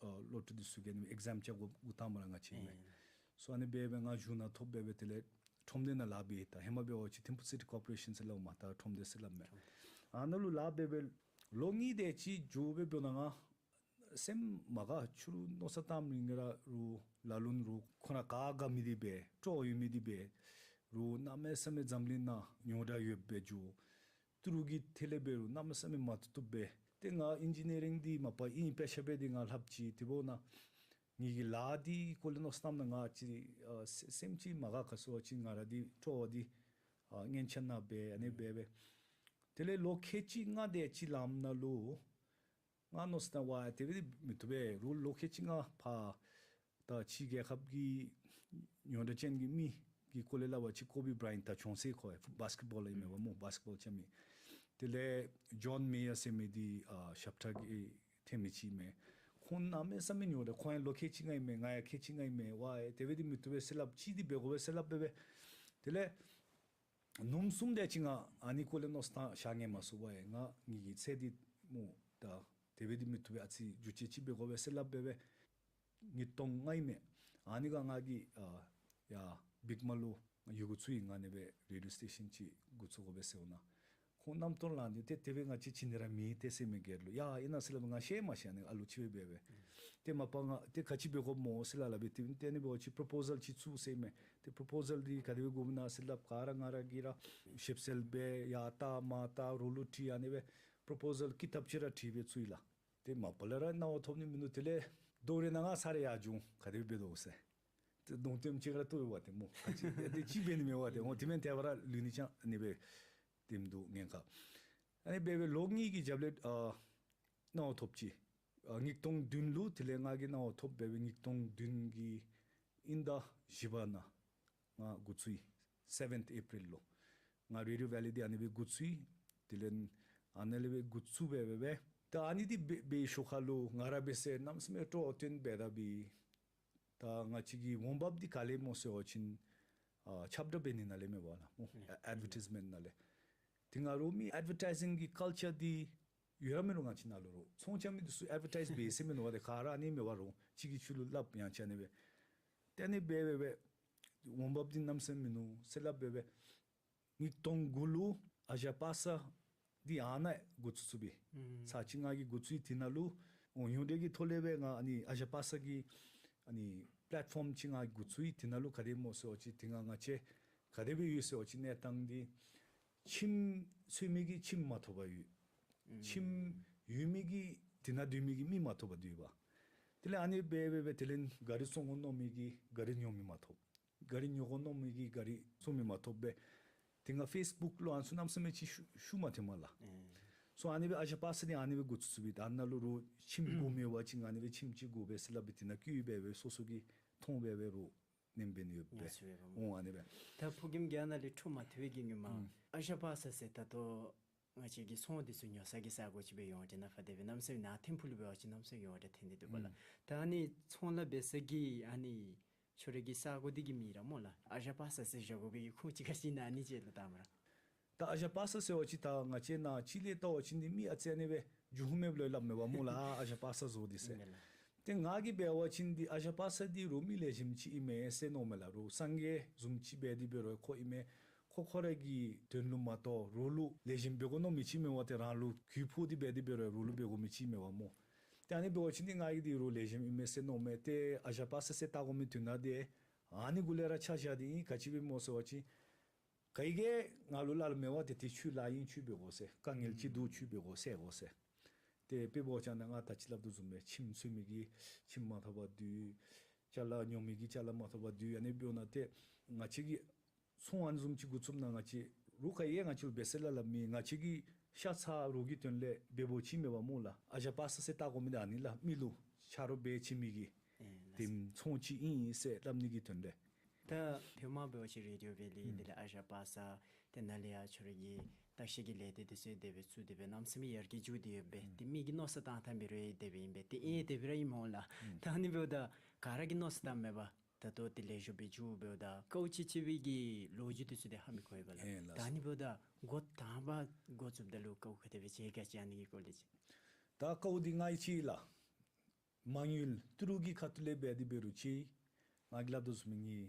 ཨ་སློབ་ཕྲུག་འདི་ཚུ་གི་ཨ་ནི་ཨེག་ཛམ་རྐྱབ་དགོ་འགོ་དང་པ་ར་ང་བཅས་མས། ཨེ་སོ་ཨ་ནི་སྦེ་སྦེ་ང་གཞུང་ནང་ཐོབ་སྦེ་སྦེ་དེ་ལས་ཁྲོམ་སྡེ་ནང་ལཱ་འབད་ཡི། ད་ཧེ་མ་འབད་བ་ཅིན་ཐིམ་ཕུག་སི་ཊི་ཀོར་པོ་རེ་ཤཱན་ཟེར་སླབ་མས། ད་ཁྲོམ་སྡེ་ཟེར་སླབ་མས། ཨ་ནཱ་ལུ་ལཱ་འབད་སྦེ་ལོ་གཉིས་དེ་ཅིག་འགྱོ་སྦེ་འབདཝ་ད་ང་སེམས་མ་དགའ། ཕྱི་རུ་མནོ་བསམ་བཏང་རུང་ང་ར་རུང་ལ་ལུ་རུང་ཁོང་ར་ག་དགའ་མི་འདི་སྦེ་སྤྲོ་བ་ཡོད་མི་འདི་སྦེ་རུང་གནམ་མེད་ས་མེད་འཛམ་གླིང་ནང་རྙོག་དྲ་ཡོདཔ་སྦེ་འགྱོ། ཏི་རུ་གི་ཐད་ལས་འབད་རུང་གནམ་མེད་ས་མེད་མ་བཏུབ་བཏུབ་སྦེ། ཏེ་ང་ཨིན་ཇི་ནི་ཡ་རིང་འདི་མ་པ་ཨིན་དཔེ་ཆ་སྦེ་འདི་ང་ལྷབ་ཅི། དེ་འབདཝ་ད་ངེའི་གི་ལཱ་འདི་སྐོར་ལས་མནོ་བསམ་བཏངམ་ད་ང་ཅིག་ཨ་སེམས་ཅིག་མ་དགའ། ག་ཟེར་བ་ཅིན་ང་ར་འདི་སྤྲོ་བ་འདི་ཨ་སྙན་ཆ་ནང་སྦེ་ཨ་ནི་སྦེ་སྦེ། དེ་ལས་ལོ་ཁལ་གཅིག་ལྔ་དེ་ཅིག་ལངམ་ད་ལུ་ ང་མནོ་ས་ད་ཝ་དེ་སྦེ་མི་བཏུབ་པས། རུང་ལོ་ཁལ་གཅིག་ལྔ་ཕར་ད་ཕྱི་རྒྱལ་ཁབ་ཀྱི་རྙོག་དྲ་ཅན་གྱི་མི་གི་སྐོར་ལས་སླབ་པ་ཅིན་ཀོ་བི་བྲ་ཡཱན་ད་གྱོངས་སེ་ཁོ་བཱསི་ཀེཊ་བཱོལ་ཨིན་མས་པ་སྨོ། བཱསི་ཀེཊ་བཱོལ་རྐྱབ་མི། དེ་ལས་ཇོན་མེ་ཡར་ཟེར་མི་འདི་ཨ་ཞབས་ཁྲ་གི་འཐེན་མི་ཅིག་ཨིན་མས། ཁོང་གནམ་མེད་ས་མེད་རྙོག་དྲ། ཁོང་ཡང་ལོ་ཁལ་གཅིག་ལྔ་ཨིན་མས། ང་ཡང་ཁལ་གཅིག་ལྔ་ཨིན་མས། ཝ་དེ་སྦེ་འདི་མི་བཏུབ་པས་ཟེར་སླབ་ཅི། འདི་འབད་དགོ་པས་ཟེར་སླབ་སྦེ་སྦེ། དེ་ལས་ནུབ་གསུམ་དེ་ཅིག་ང་ཨ་ནི་སྐོར་ལས་མནོ་ས་ད་བཞག་ནི་མ་ཚུགས་པས། ང་ངེ་གི་ཚེ་འདི་སྨོ་ད་དེ་སྦེ་འདི་མི་བཏུབ་པས། ཨ་ཙི་འགྱུར་བཅོས་ཅིག་འབད་དགོ་པས་ཟེར་སླབ་སྦེ་སྦེ། ཉིས་སྟོང་ལྔ་ཨིན་མས། ཨ་ནི་ཁར་ང་གིས་ཨ་ཡར་བིག་མ་ལུ་ཡུལ་འགོ་བཙུགས་ཡི། ང་ཨ་ནི་སྦེ་རེ་ཌི་ཡོ་སི་ཊེ་ཤཱན་ཅིག་འགོ་བཙུགས་དགོ་པས་ཟེརཝ་ད། ཁོང་རྣམ་རྟོག་ལངས་ཏེ་ཏེ་དེ་སྦེ་ང་བཅས་བྱིན་ནི་ར་མེད་ཏེ་ཟེར་མས་སྒེར་ལུ། ཡ་ཨིན་ན་ཟེར་སླབ་ང་ཤེས་མ་ཤེས། ཨ་ནི་ཨ་ལུ་ཅིག་སྦེ་འབད་སྦེ། ཏེ་མ་པ་ང་ཏེ་ག་ཅི་འབད་དགོཔ་སྨོ་ཟེར་སླབ་སླབ་སྦེ་ཏེ་ཏེ་ཨ་ནི་འབད་བ་ཅིན་པོརོ་པོ་ཟལ་ཅིག་བཙུགས་ཟེར་མས། ཏེ་པོརོ་པོ་ཟལ་འདི་ག་དེ་སྦེ་དགོཔ་ཨིན་ན་ཟེར་སླབ་ག་ར་ང་ར་གིས་ར་ཞིབ་འཚོལ་འབད་ཡར་བལྟ་མར་བལྟ་རོགས་ལུ་དྲི་ཨ་ནི་སྦེ་པོརོ་པོ་ཟལ་ཀི་དེབ་ཅིག་ར་བྲིས་སྦེ་བཙུགས་ཡི་ལགས། ཏེ་མ་པ་ལས་ར་གནང་བ་ཐོབ་ནི་མིན་འདུག། དེ་ལས་དོ་རུང་ནངས་པ་ས་ར་ཡར་བྱོན་ག་དེ་སྦེ་འབད་དོ་ཟེར། ཏེ་གདོང་དེམ་ཅིག་ར་བཏོག་ཡི་པ་ཏེ་སྨོ། ཁ་ཅིག་ཏེ་ཅིག་འབད་ནི་མེད་པ་ཏེ་སྨོ། དེ་མེན་ཏེ་བ་ར་ལུས་ནི་ཅང་ཨ་ནི་སྦེ་དེམ་འདུག་ཉེན་ཁ། ཨ་ནི་སྦེ་སྦེ་ལོ་གཉིས་ཀྱི་རྒྱབ་ལས་ཨ་གནང་བ་ཐོབ་ཅི། ཨ་ཉིས་སྟོང་བདུན་ལུ་དེ་ལས་ང་གིས་གནང་བ་ཐོབ་སྦེ་སྦེ་ཉིས་སྟོང་བདུན་གྱི་དབྱིན་ཟླ་བཞི་པ་ནང་ང་འགོ་བཙུགས་ཡི། སེ་བེནཐ་ཨེ་པི་རིལ་ལུ། ང་རེ་ཌི་ཡོ་ཝེ་ལི་འདི་ཨ་ནི་སྦེ་འགོ་བཙུགས་ཡི། དེ་ལས་ཨ་ནི་ལས་སྦེ་འགོ་བཙུགས་སྦེ་སྦེ་སྦེ། ད་ཨ་ནི་འདི་འབད་འབད་ཞོར་ཁ་ལུ་ང་ར་འབད་ཟེར་གནམ་མེད་ས་མེད་སྤྲོ་བ་བཏོན་འབད་ད་འབད། ད་ང་བཅས་ཀྱི་འོང་འབབ་འདི་ག་ལས་སྨོ་ཟེར་བ་ཅིན་ཨ་ཁྱབ་བསྒྲགས་འབད་ནི་ནང་ལས་མས་པ་ལགས་སྨོ། ཨ་ཨེཌ་བར་ཊའིཛ་མེནཊ་ནང་ལས། དེ་སྒང་རོགས་མི་ཨེཌ་བར་ཊའིཛིང་གི་ཀཱལ་ཅར་འདི་ཡོད་ར་མེད་རུང་ང་བཅས་ནང་ལུ་རོགས་ཚོང་རྐྱབ་མི་འདི་ཚུ་ཨེཌ་བར་ཊའིཛ་འབད་ཟེར་མི་ནང་ལུ་ཏེ་ག་ར་ཨ་ནི་མས་པ། རོགས་གཅིག་གིས་གཅིག་ལུ་སླབ་ཡང་ཅིན་ཨ་ནི་སྦེ། ཏེ་ཨ་ནི་སྦེ་སྦེ་སྦེ་འོང་འབབ་འདི་གནམ་མེད་ས་མེད་མིན་ནུག་ཟེར་སླབ་སྦེ་སྦེ། ཉིས་སྟོང་དགུ་ལུ་ཨ་ཞ་པ་ས་འདི་ཨ་ནཱ་འགོ་བཙུགས་བཙུགསཔ་ཨིན། ཨུམ་ཚར་གཅིག་ང་གིས་འགོ་བཙུགས་ཡི། དེ་ནང་ལུ་འོང་ཡོང་འདི་གི་ཐོག་ལས་སྦེ་ང་ཨ་ནི་ཨ་ཞ་པ་ས་གི་ཨ་ནི་པེ་ལེཊ་ཕོརམ་ཅིག་ང་འགོ་བཙུགས་ཡི། དེ་ནང་ལུ་ག་དེ་སྨོ་ཟེར་བ་ཅིན་དེ་སྒང་ང་བཅས་ག་དེ་སྦེ་ཡོད་ཟེར་བ་ཅིན་གནས་སྟངས་འདི་ཁྱིམ་ཚུད་མི་གིས་ཁྱིམ་མ་ཐོབ་པར་ཡོད། ཁྱིམ་ཡོད་མི་གིས་དེ་ནང་སྡོད་མི་གི་མི་མ་ཐོབ་པར་སྡོད་པ། དེ་ལས་ཨ་ནི་སྦེ་སྦེ་སྦེ་དེ་ལས་ག་རི་བཙོང་དགོ་མནོ་མི་གིས་ག་རི་ཉོ་མི་མ་ཐོབ། ག་རི་ཉོ་དགོ་མནོ་མི་གིས་ག་རི་བཙོང་མི་མ་ཐོབ་སྦེ། དེ་སྒང་ཕེསི་བུཀ་ལུ་ཨ་ནི་ཚུ་གནམ་མེད་ས་མེད་ཅིག་ཤུགས་ཤུགས་མ་ཐོན་མས་ལགས། ཨེ་སོ་ཨ་ནི་སྦེ་ཨ་ཞ་པ་ས་འདི་ཨ་ནི་སྦེ་འགོ་བཙུགས་བཙུགསཔ་ཨིན། ད་ནཱ་ལུ་རོགས་ཁྱིམ་དགོ་མི་ཡོད་པ་ཅིན་ཨ་ནི་སྦེ་ཁྱིམ་ཅིག་དགོ་པས་ཟེར་སླབ་སྦེ་དེ་ནང་བཀོད་སྦེ་སྦེ་སོ་སོ་གི་མཐོང་སྦེ་སྦེ་རོགས་ནེམ་འབད་ནི་ཡོད་པས། ཡ་སོ་ཡོད་པ། འོང་ཨ་ནི་སྦེ། ད་ཕོ་རྒནམ་གྱི་ཨ་ནཱ་ལས་འཕྲོ་མ་མཐུད་པའི་གི་ཉུང་མ། ཨུམ་ཨ་ཞ་པ་ས་ཟེར་ད་ལྟོ་ང་བཅས་ཀྱི་ཚོང་འདི་ཚུ་ཉོ་ས་གི་ས་གོ་ཅིག་སྦེ་ཡོངས་ཏེ་ནཱ་ཕར་དེ་སྦེ་གནམ་མེད་ས་མེད་ནཱ་ཐིམ་ཕུག་ལུ་འབད་བ་ཅིན་གནམ་མེད་ས་མེད་ཡོངས་ཏེ་ཐོན་ཏེ་འདུག་པ་ལགས། ཨུམ་ད་ཨ་ནི་ཚོང་ལཱ་འབད་ས་གི་ཨ་ནི་ཁྱོད་རའི་གི་ས་གོ་འདི་གི་མིང་ར་སྨོ་ལགས། ཨ་ཞ་པ་ས་ཟེར་བཞག་དགོ་པའི་གི་ཁུངས་ཅིག་ག་ཅི་ཨིན་ན་ཨ་ནི་ཅིག་ལགས་ད་མ་ར། ད་ཨ་ཞ་པ་ས་ཟེར་བ་ཅིན་ད་ང་བཅས་ནཱ་ཕྱི་ལས་བལྟ་བ་ཅིན་འདི་མི་ཨ་ཙི་ཨ་ནི་སྦེ་རྒྱུ་ཧུ་མེད་པ་ལུ་སླབ་མས་པ་སྨོ་ལགས། ཨ་ཞ་པ་ས་བཟོ་འདི་ཟེར། ཨིན་མས་ལགས། ཏེ་ང་གིས་འབད་བ་ཅིན་འདི་ཨ་ཞ་པ་ས་འདི་རོགས་མི་ལེགས་ཤོམ་ཅིག་ཨིན་མས་ཟེར་མནོཝ་མས་ལགས། རོགས་སངས་རྒྱས་བཟུམ་ཅིག་འབད་དེ་འབད་རུང་ཁོ་ཨིན་མས། ཁོ་ཁོ་ར་གི་དོན་ལུ་མ་གཏོགས་རོགས་ལུ་ལེགས་ཤོམ་འབད་དགོ་མནོ་མི་ཅིག་མེད་པར་ཏེ་རང་ལུ་གུ་ཕོག་སྟེ་འབད་དེ་འབད་རུང་རོགས་ལུ་འབད་དགོ་མི་ཅིག་མས་པ་སྨོ། ཏེ་ཨ་ནི་འབད་བ་ཅིན་འདི་ང་གིས་འདི་རོགས་ལེགས་ཤོམ་ཨིན་མས་ཟེར་མནོཝ་མས། ཏེ་ཨ་ཞ་པ་ས་ཟེར་བཏགས་དགོ་མི་དོན་དག་འདི་ཨ་ནི་གུ་ལས་ར་ཆ་བཞག་སྟེ་ཨིན། ག་ཅི་སྦེ་སྨོ་ཟེར་བ་ཅིན་ག་གིས་ང་ལུ་སླབ་མི་མེད་པར་ཏེ་ཏེ་ཁྱོད་ལཱ་ཨིན་ཁྱོད་འབད་དགོ་ཟེར། དཀའ་ངལ་ཅིག་འདུག་ཁྱོད་འབད་དགོ་ཟེར་དགོ་ཟེར། ཏེ་དཔེ་འབད་བ་ཅིན་ནཱ་ང་ད་ཅི་སླབ་དོ་བཟུམ་སྦེ་ཁྱིམ་ཚུད་མི་གིས་ཁྱིམ་མ་ཐོབ་པར་སྡོད། ཅ་ལ་ཉོ་མི་གིས་ཅ་ལ་མ་ཐོབ་པར་སྡོད། ཨ་ནི་འབདཝ་ད་ཏེ་ང་བཅས་ཀྱིས་ཚོང་ཨ་ནི་བཟུམ་ཅིག་འགོ་བཙུགསཔ་ན་ང་བཅས་རོགས་ག་གིས་ང་བཅས་ལུ་འབད་ཟེར་སླབ་སླབ་མི། ང་བཅས་ཀྱི་ཤ་ཚ་རོགས་ཀྱི་དོན་ལས་འབདཝ་ཅིག་མེད་པ་སྨོ་ལགས། ཨ་ཞ་པ་ས་ཟེར་བཏགས་དགོ་མི་འདི་ཨ་ནི་ལགས། མི་ལུ་ཆ་རོགས་འབད་བྱིན་མི་གི་ཨེ་ལགས། དེམ་ཚོང་ཅིག་ཨིན་ཟེར་སླབ་ནི་གི་དོན་ལས། ད་ཧེ་མ་འབད་བ་ཅིན་རེ་ཌི་ཡོ་ཝེ་ལི་ཨུམ་དེ་ལས་ཨ་ཞ་པ་ས་དེ་ནང་ལས་ཡར་ཁྱོད་རའི་གི་བརྟག་ཞིབ་ཀྱི་ལས་སྡེ་འདི་ཚུ་དེ་སྦེ་བཙུགས་ཏེ་སྦེ་གནམ་མེད་ས་མེད་ཡར་རྒྱས་འགྱོ་སྟེ་ཡོད་པས། ཨུམ་ཏེ་མི་གི་མནོ་བསམ་བཏང་ཐངས་མི་རེ་དེ་སྦེ་ཨིན་པས། ཏེ་ཨེ་དེ་སྦེ་ར་ཨིན་སྨོ་ལགས། ཨུམ་ད་ཨ་ནི་འབདཝ་ད་ག་ར་གིས་མནོ་བསམ་བཏངམ་མས་པ། ད་ལྟོ་དེ་ལས་ཞུ་བའི་རྒྱུ་འབདཝ་ད་དཀའཝ་སྤྱད་སྤྱད་པའི་གི་ལོ་རྒྱུས་འདི་ཚུ་དེ་ཧ་མི་གོ་བས་ལགས། ཨེ་ལགས། ད་ཨ་ནི་འབདཝ་ད་འགོ་དང་པ་འགོ་བཙུགསཔ་ད་ལུ་དཀའཝ་ག་དེ་སྦེ་སྤྱད་ག་ཅི་ཨ་ནི་གི་སྐོར་ལས་ཅིག། ད་དཀའཝ་འདི་ང་གིས་ཅིག་ལགས། མ་དངུལ་ཏི་རུ་གི་ཁ་ཐུག་ལས་འབད་དེ་འབད་རུང་ཅིག། ང་གིས་སླབ་དོ་བཟུམ་སྦེ་ངེའི་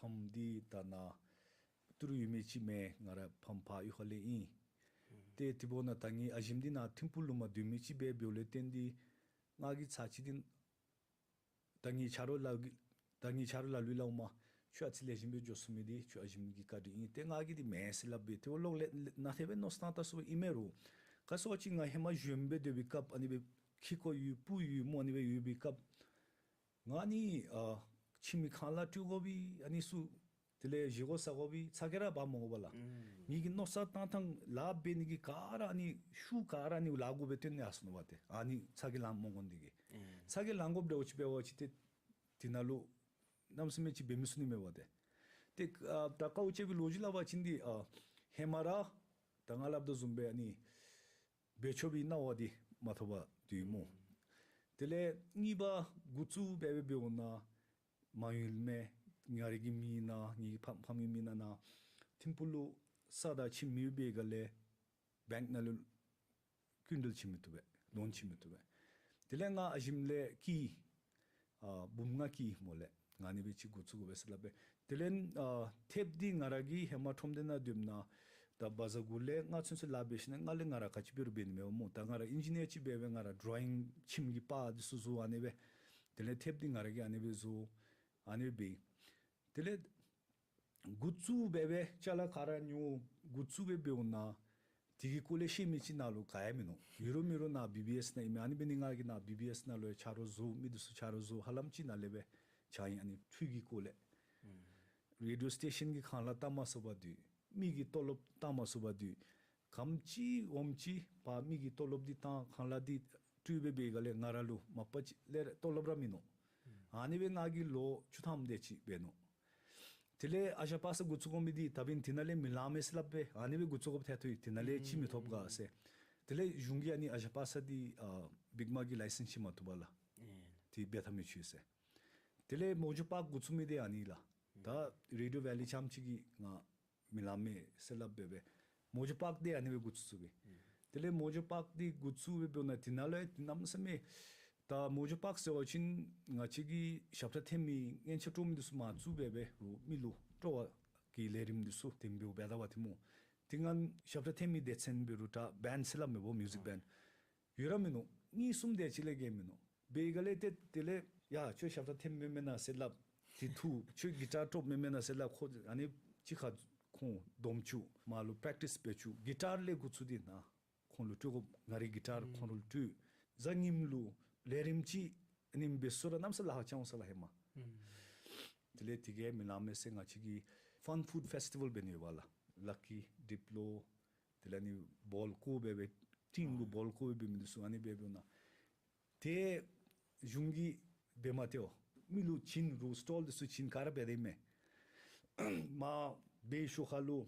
ཕམ་འདི་ད་ནཱ་ཏི་རུ་ཡོད་མི་ཅིག་མེན། ང་ར་ཕམ་ཕར་གཡུས་ཁ་ལས་ཨིན། ཏེ་དེ་འབདཝ་ད་ད་ངེའི་ཨ་ཞིམ་འདི་ནཱ་ཐིམ་ཕུག་ལུ་མར་སྡོད་མི་ཅིག་འབད་འབདཝ་ལས་བརྟེན་ཏེ་ང་གིས་ཚར་གཅིག་འདི་ད་ངེའི་ཆ་རོགས་ལ་ད་ངེའི་ཆ་རོགས་ལ་ལུ་སླབ་མས། ཁྱོད་ཨ་ཙི་ལེགས་ཤོམ་སྦེ་འགྱོ་ཚུགས་མི་འདི་ཁྱོད་ཨ་ཞིམ་གྱི་བཀའ་དྲིན་ཨིན། ཏེ་ང་གིས་འདི་མེན་ཟེར་སླབ་སྦེ་ཏེ་ལོག་ལས་ནཱ་དེ་སྦེ་མནོ་བསམ་བཏང་ས་ཨིན་མས་རོགས། ག་ཅི་ཟེར་བ་ཅིན་ང་ཧེ་མ་གཞོནམ་སྦེ་སྡོད་པའི་སྐབས་ཨ་ནི་སྦེ་ཁྱི་ཁོ་ཡོད་སྤུ་ཡོད་སྨོ་ཨ་ནི་སྦེ་ཡོད་པའི་སྐབས་ང་ནི་ཨ་ཁྱིམ་གྱི་ཁང་གླ་སྤྲོད་དགོ་པས། ཨ་ནི་ཚུ་ དེ་ལས་བཞེས་སྒོ་ཟ་དགོ་པའི་ཚ་གྱང་ར་འབག་མ་དགོ་པས་ལགས། ངེ་གི་མནོ་བསམ་བཏང་ཐངས་ལཱ་འབད་ནི་གི་ག་ར་ཨ་ནི་ཤུགས་ག་ར་ཨ་ནི་ལཱ་གུ་སྦེ་བཏོན་ནི་ཨ་སོང་ནུག་པ་ཏེ། ཨ་ནི་ཚ་གྱང་ལང་མ་དགོ་ནི་དེ་གིས། ཚ་གྱང་ལང་དགོཔ་འདྲཝ་ཅིག་འབད་བ་ཅིན་ཏེ་དེ་ནང་ལུ་གནམ་མེད་ས་མེད་ཅིག་འབད་མི་ཚུགས་ནི་མས་པ་ཏེ། ཏེ་ཨ་ད་དཀའཝ་སྤྱད་པའི་ལོ་རྒྱུས་སླབ་པ་ཅིན་འདི་ཨ་ཧེ་མ་ར་ད་ང་སླབ་དོ་བཟུམ་སྦེ་ཨ་ནི་འབད་ཆོག་པའི་གནང་བ་འདི་མ་ཐོབ་པར་སྡོད་ཡི་སྨོ། དེ་ལས་གཉིས་པ་འགོ་བཙུགས་འབད་འབད་འབདཝ་ད་མ་ཡུལ་མི་ང་རའི་གི་མི་ནང་ངེ་གི་ཕམ་ཕམ་གྱི་མི་ནང་ནང་ཐིམ་ཕུག་ལུ་ས་བདའ་ཁྱིམ་མེད་པའི་སྒང་ལས་བེངཀ་ནང་ལུ་སྐྱིན་འགྲུལ་བྱིན་མི་བཏུབ་པས། ལོན་བྱིན་མི་བཏུབ་པས། དེ་ལས་ང་ཨ་ཞིམ་ལས་ཀྱི་ཨ་འབུམ་ལྔ་ཀྱི་སྨོ་ལགས། ང་ཨ་ནི་སྦེ་ཅིག་འགོ་བཙུགས་དགོ་པས་ཟེར་སླབ་པས། དེ་ལས་ཨ་ཐེབས་འདི་ང་ར་གིས་ཧེ་མ་ཁྲོམ་སྡེ་ནང་སྡོདཔ་ད་ད་བ་ཛར་གུ་ལས་ང་ཚུན་ཚོད་ལཱ་འབད་ཞིནམ་ལས་ང་ལས་ང་ར་ག་ཅི་འབད་རུང་འབད་ནི་མེད་པ་སྨོ། ད་ང་ར་ཨིན་ཇི་ནི་ཡར་ཅིག་འབད་འབད་ང་ར་ཌོ་རོ་ཡིང་ཁྱིམ་གྱི་པར་འདི་ཚུ་བཟོ་ཨ་ནི་སྦེ། དེ་ལས་ཐེབས་འདི་ང་ར་གིས་ཨ་ནི་སྦེ་བཟོ་ཨ་ནི་སྦེ་འབད། དེ་ལས་འགོ་བཙུགས་འབད་འབད་ཅ་ལ་ག་ར་ཉོ། འགོ་བཙུགས་འབད་འབདཝ་ད་དེ་གི་སྐོར་ལས་ཤེས་མི་ཅིག་ནཱ་ལུ་ག་ཡང་མིན་ནུག། ཡོད་རུང་མེད་རུང་ནཱ་བི་བི་ཨེསི་ནང་ཨིན་མས། ཨ་ནི་འབད་ནི་ང་གིས་ནཱ་བི་བི་ཨེསི་ནང་ལུ་ཡང་ཆ་རོགས་བཟོ། མི་འདི་ཚུ་ཆ་རོགས་བཟོ། ཧ་ལམ་ཅིག་ནཱ་ལས་སྦེ་ཆ་ཡི། ཨ་ནི་འཕྲུལ་གྱི་སྐོར་ལས་རེ་ཌི་ཡོ་སི་ཊེ་ཤཱན་གྱི་ཁང་གླ་བཏབ་མ་ཚུགས་པར་སྡོད། མི་གི་ཏོ་ལོབ་བཏབ་མ་ཚུགས་པར་སྡོད། གམ་ཅིག་འོངམ་ཅིག་ཕར་མི་གི་ཏོ་ལོབ་འདི་བཏང་ཁང་གླ་འདི་སྤྲོད་འབད་འབད་སྒང་ལས་ང་ར་ལུ་མ་པ་ཅིག་ལས་ར་ཏོ་ལོབ་ར་མིན་ནུག། ཨ་ནི་སྦེ་ང་གིས་ལོ་བཅུ་ཐམ་དེ་ཅིག་འབད་ནུག། དེ་ལས་ཨ་ཞང་པ་སངས་འགོ་བཙུགས་དགོ་མི་འདི་ད་འབདན་དེ་ནང་ལས་མི་ལང་མས་ཟེར་སླབ་སྦེ་ཨ་ནི་སྦེ་འགོ་བཙུགས་དགོཔ་ཐལ་ཐལཝ་ཨིན། དེ་ནང་ལས་ཅིག་མི་ཐོབ་ག་ཟེར། དེ་ལས་གཞུང་གིས་ཨ་ནི་ཨ་ཞང་པ་སངས་འདི་ཨ་བིག་མར་གྱི་ལའི་སེནསི་ཅིག་མ་བཏུབ་པས་ལགས། དེ་འབད་ཐབས་མི་ཆོག་ཟེར། དེ་ལས་མོ་ཇོ་པཱརཀ་འགོ་བཙུགས་མི་འདི་ཨ་ནི་ལགས། ད་རེ་ཌི་ཡོ་ཝེ་ལི་རྐྱངམ་ཅིག་གིས་ང་མི་ལང་མས་ཟེར་སླབ་སྦེ་སྦེ་མོ་ཇོ་པཱརཀ་འདི་ཨ་ནི་སྦེ་འགོ་བཙུགས་བཙུགས་པས། དེ་ལས་མོ་ཇོ་པཱརཀ་འདི་འགོ་བཙུགས་སྦེ་འབདཝ་ད་དེ་ནང་ལུ་ཡང་དེ་གནམ་མེད་ས་མེད་ད་མོ་ཇོ་པཱརཀ་ཟེར་བ་ཅིན་ང་བཅས་ཀྱི་ཞབས་ཁྲ་འཐེན་མི་སྔོན་ཆད་སྤྲོ་མི་འདི་ཚུ་མར་བཙུགས་སྦེ་སྦེ་རུང་མི་ལུ་སྤྲོ་བ་གི་ལས་རིམ་འདི་ཚུ་འཐེན་འབདཝ་འབད་དཝ་ད་སྨོ། དེ་སྔ་ཞབས་ཁྲ་འཐེན་མི་སྡེ་ཚན་འབད་རུང་ད་བེནཌ་ཟེར་སླབ་མས་པ། མིའུ་ཟིག་བེནཌ་ཡོད་ར་མིན་ནུག། གཉིས་གསུམ་དེ་ཅིག་ལས་བརྒལ་མིན་ནུག། འབད་སྒང་ལས་ཏེ་དེ་ལས་ཡ་ཁྱོད་ཞབས་ཁྲ་འཐེན་མི་མེན་ན་ཟེར་སླབ། དེ་འཐུ། ཁྱོད་གི་ཊར་དཀྲོག་མི་མེན་ན་ཟེར་སླབ། ཁོ་ཨ་ནི་ཅིག་ཁར་ཁོང་སྡོམ་བཅུག། མར་ལུ་པེརེཀ་ཊིསི་འབད་བཅུག། གི་ཊར་ལས་འགོ་བཙུགས་ཏེ་ནཱ་ཁོང་ལུ་སྤྲོད་དགོ། ང་རའི་གི་ཊར་ཁོང་ལུ་སྤྲོད། གཟའ་ཉིམ་ལུ་ལས་རིམ་ཅིག་ཨ་ནི་འབད་ས་ར་གནམ་མེད་ས་མེད་ལཱ་ཁག་རྐྱབ་འོང་ས་ལགས་ཧེ་མ། དེ་ལས་དེ་གིས་མི་ལང་མས་ཟེར་ང་བཅས་ཀྱི་ཕཱན་ཕུཌ་ཕེསི་ཊི་བཱལ་འབད་ནི་ཡོདཔ་ལགས། ལ་ཀི་ཌི་པི་ལོ། དེ་ལས་ཨ་ནི་བཱོལ་བཀོ་སྦེ་སྦེ་ཊིན་ལུ་བཱོལ་བཀོ་སྦེ་འབད་མི་འདི་ཚུ་ཨ་ནི་སྦེ་འབདཝ་ད་ཏེ་གཞུང་གིས་འབད་མ་སྟེརཝ། མི་ལུ་བྱིན་རུང་སི་ཊོལ་འདི་ཚུ་བྱིན་ག་ར་འབད་དེ་མས། མར་འབད་ཞོར་ཁར་ལུ་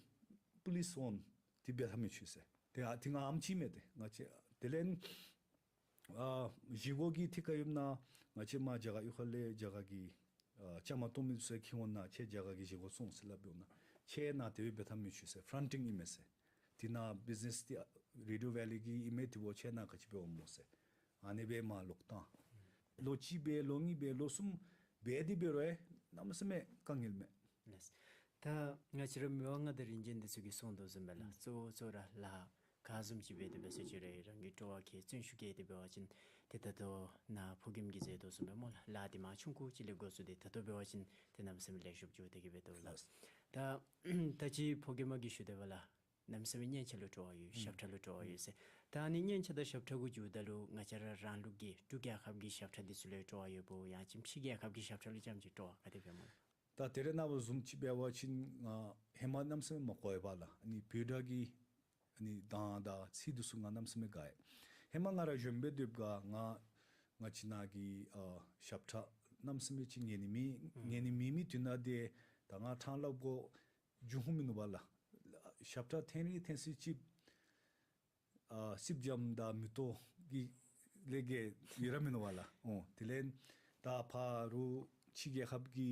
པོ་ལིསི་འོང་། དེ་འབད་ཐབས་མི་ཆོག་ཟེར། ཏེ་ཨ་དེ་སྔ་ཨ་ནེམ་ཅིག་མས་ཏེ། ང་བཅས་དེ་ལས་ཨ་བཞེས་སྒོ་གི་ཐད་ཁར་ཡོདཔ་ད་ང་བཅས་མར་རྒྱ་གར་གཡུས་ཁ་ལས་རྒྱ་གར་གྱི་ཨ་བཅའ་མར་གཏོགས་མི་ཚུ་ཡང་འཁྱིད་འོང་། ནཱ་ཁྱེད་རྒྱ་གར་གྱི་བཞེས་སྒོ་སོང་ཟེར་སླབ་འབདཝ་ད་ཁྱེད་ནཱ་དེ་སྦེ་འབད་ཐབས་མི་ཆོག་ཟེར། ཕ་རན་ཊིང་ཨིན་མས་ཟེར། དེ་ནཱ་བིཛི་ནེསི་འདི་རེ་ཌི་ཡོ་ཝེ་ལི་གི་ཨིན་མས། དེ་འབདཝ་ཁྱེད་ནཱ་ག་ཅི་འབད་འོང་སྨོ་ཟེར། ཨ་ནི་སྦེ་མར་ལོག་བཏང་། ལོ་གཅིག་འབད། ལོ་གཉིས་འབད། ལོ་གསུམ་འབད་དེ་འབད་རུང་ཡང་གནམ་མེད་ས་མེད་དཀའ་ངལ་མས། ལགས། ད་ང་བཅས་ར་མི་དབང་མངའ་བདག་རིམ་བྱོན་འདི་ཚུ་གིས་གསུངས་དོ་བཟུམ་སྦེ་ལགས། གཙོ་བོ་གཙོ་བོ་ར་ལཱ་ག་བཟུམ་ཅིག་འབད་དེ་འབད་ཟེར་ཅི་རུང་རང་གིས་སྤྲོ་བ་བསྐྱེད་བརྩོན་ཤུགས་བསྐྱེད་དེ་འབད་བ་ཅིན་ཏེ་ད་ལྟོ་ནཱ་ཕོ་རྒནམ་གྱིས་མཛད་དོ་བཟུམ་སྦེ་སྨོ་ལགས། ལཱ་འདི་མར་ཆུང་ཀུ་ཅིག་ལས་འགོ་བཙུགས་ཏེ་ད་ལྟོ་འབད་བ་ཅིན་ཏེ་གནམ་མེད་ས་མེད་ལེགས་ཤོམ་འགྱོ་སྟེ་གི་འབད་དོ་ལགས། ལགས། ད་ད་ཅི་ཕོ་རྒནམ་གིས་ཞུ་དོ་བ་ལགས། གནམ་མེད་ས་མེད་སྙན་ཆ་ལུ་སྤྲོ་བ་ཡོད། ཨུམ། ཞབས་ཁྲ་ལུ་སྤྲོ་བ་ཡོད་ཟེར། ད་ཨ་ནི་སྙན་ཆ་དང་ཞབས་ཁྲ་གུ་འགྱོཝ་ད་ལུ་ང་བཅས་ར་རང་ལུགས་ཀྱི་འབྲུག་རྒྱལ་ཁབ་ཀྱི་ཞབས་ཁྲ་འདི་ཚུ་ལུ་སྤྲོ་བ་ཡོདཔ་ཡང་ཅིན་ཕྱི་རྒྱལ་ཁབ་ཀྱི་ཞབས་ཁྲ་ལུ་རྐྱངམ་ཅིག་སྤྲོ་བ་ག་དེ་སྦེ་སྨོ། ད་དེ་རེ་ནངས་པ་བཟུམ་ཅིག་འབད་བ་ཅིན་ང་ཧེ་མ་གནམ་མེད་ས་མེད་མ་གོ་བས་ལགས། ཨ་ནི་བོད་སྒྲ་གི་ཨ་ནི་གདངས་དང་ཚིག་འདི་ཚུ་ང་གནམ་མེད་ས་མེད་དགའ་ཡི། ཧེ་མ་ང་ར་གཞོནམ་སྦེ་སྡོདཔ་སྒང་ང་ང་བཅས་ནཱ་གི་ཨ་ཞབས་ཁྲ་གནམ་མེད་ས་མེད་ཅིག་ཉན་ནི་མེད། ཨུམ། ཉན་ནི་མེད་མི་དུས་ནང་འདི་ད་ང་ཕྲང་སླབ་དགོ་རྒྱུ་ཧུམ་མིན་ནུག་པ་ལགས། ཞབས་ཁྲ་འཐེན་རིགས་འཐེན་ས་ཅིག་ཨ་སིབ་འཇམ་དང་མེ་ཏོག་གི་ལས་བརྒལ་ཡོད་ར་མིན་ནུག་པ་ལགས། འོ་དེ་ལས་ད་ཕར་རུང་ཕྱི་རྒྱལ་ཁབ་ཀྱི་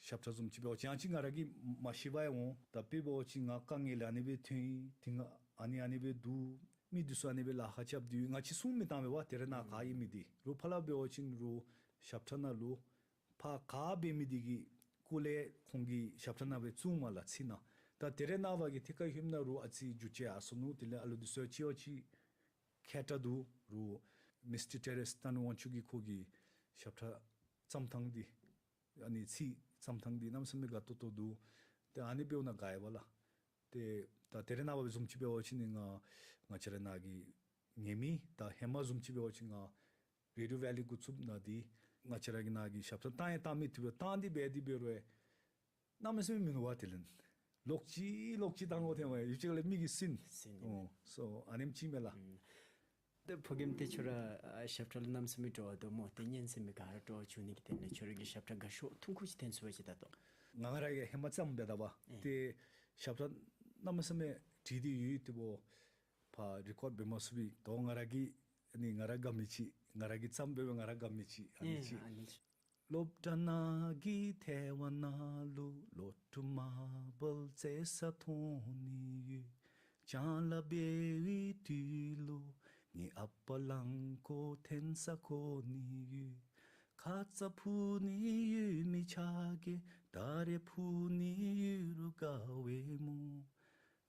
ཞབས་ཁྲ་བཟུམ་ཅིག་འབད་བ་ཅིན་ཡང་ཅིན་ང་ར་གིས་མ་ཤེས་པར་འོང་། ད་དཔེ་འབད་བ་ཅིན་ང་དཀའ་ངལ་ཨ་ནི་སྦེ་ཐོན་ཡི། དེ་སྔ་ཨ་ནི་ཨ་ནི་སྦེ་འདུག། མི་འདི་ཚུ་ཨ་ནི་སྦེ་ལཱ་ཁག་རྐྱབ་སྟེ་ང་བཅས་གསུང་མི་བཏང་མས་པ། དེ་རེ་ནཱ་ག་ཨིན་མི་འདི་རུང་ཕར་ལས་འབད་བ་ཅིན་རུང་ཞབས་ཁྲ་ནང་ལུ་ཕར་ག་འབད་མི་འདི་གི་སྐོར་ལས་ཁོང་གི་ཞབས་ཁྲ་ནང་སྦེ་བཙུགས་མས་ལགས་ཚིག་ནང་། ད་དེ་རེ་ནངས་པ་གི་ཐད་ཁར་ལྷོདཔ་ད་རུང་ཨ་ཙི་འགྱུར་བཅོས་ཡར་སོ་ནུག། དེ་ལས་ཨ་ལུ་འདི་ཚུ་ཡང་གཅིག་བ་གཅིག་མཁས་དྲགས་འདུག། རུང་མིས་ཊར་ཊེ་རེསི་བསྟན་དབང་ཕྱུག་གིས་ཁོ་གི་ཞབས་ཁྲ་བརྩམ་ཐངས་འདི་ཨ་ནི་ཚིག་བརྩམ་ཐངས་འདི་གནམ་མེད་ས་མེད་དགའ་ཏོག་ཏོ་འདུག། ཏེ་ཨ་ནི་འབདཝ་ད་དགའ་ཡི་པ་ལགས། ཏེ་ད་དེ་རེ་ནངས་པ་བཟུམ་ཅིག་འབད་བ་ཅིན་ནི་ང་ང་བཅས་ར་ནཱ་གི་ཉན་མི་ད་ཧེ་མ་བཟུམ་ཅིག་འབད་བ་ཅིན་ང་རེ་ཌི་ཡོ་ཝེ་ལི་འགོ་བཙུགསཔ་ནང་འདི་ང་བཅས་ར་གི་ནཱ་གི་ཞབས་ཁྲ་བཏང་ཡང་བཏང་མི་བཏུབ་པས། བཏང་སྟེ་འབད་དེ་འབད་རུང་ གནམ་མེད་ས་མེད་མི་ནུག་པ། དེ་ལས་ལོག་ཅི་ལོག་ཅི་བཏང་དགོ་ཐོནམ་ཡོད་ཅིག་ལས་མི་གིས་སུན། སུན། ཨོ་སོ་ཨ་ནེམ་ཅིག་མས་ལགས། ཨུམ། ཏེ་ཕོ་རྒནམ་ཏེ་ཁྱོད་ར་ཨ་ཞབས་ཁྲ་ལུ་གནམ་མེད་ས་མེད་སྤྲོ་བ་འདུག་སྨོ། ཏེ་སྙན་གསན་མི་ག་ར་སྤྲོ་བ་བྱུང་ནི་གི་དོན་ལས་ཁྱོད་ར་གི་ཞབས་ཁྲ་དགའ་ཤོས་ཐུང་ཀུ་ཅིག་འཐེན་ཚུགས་པ་ཅིན་ད་ལྟོ། ང་ང་ར་གིས་ཧེ་མ་བརྩམས་འབད་ད་པ། ཨེ། ཏེ་ཞབས་ཁྲ་གནམ་མེད་ས་མེད་བྲིས་ཏེ་ཡོད། ཏེ་བོ་ཕར་རི་ཀོཌ་འབད་མ་ཚུགས་པས། ད་ང་ར་གིས་ཨ་ནི་ང་ར་དགའ་མི་ཅིག་ང་ར་གིས་བརྩམས་འབད་བའི་ང་ར་དགའ་མི་ཅིག་ཨ་ནི་ཨེ་ཅིག་ཨ་ནི་ཅིག་སློབ་གྲྭ་ནང་གི་ཐེ་བ་ནང་ལུ་ལོ་དྲུག་མར་བལ་རྩེད་ས་མཐོང་ནི་ཡོད། ལྕང་ལཱ་འབད་བའི་དུས་ལུ་ངེའི་ཨ་པ་གླང་གོག་འཐེན་ས་གོ་ནི་ཡོད། ཁ་ཙ་ཕུ་ནི་ཡོད་མི་ཆ་གེ་ད་རེས་ཕུ་ནི་ཡོད་རུང་དགའ་བས་སྨོ།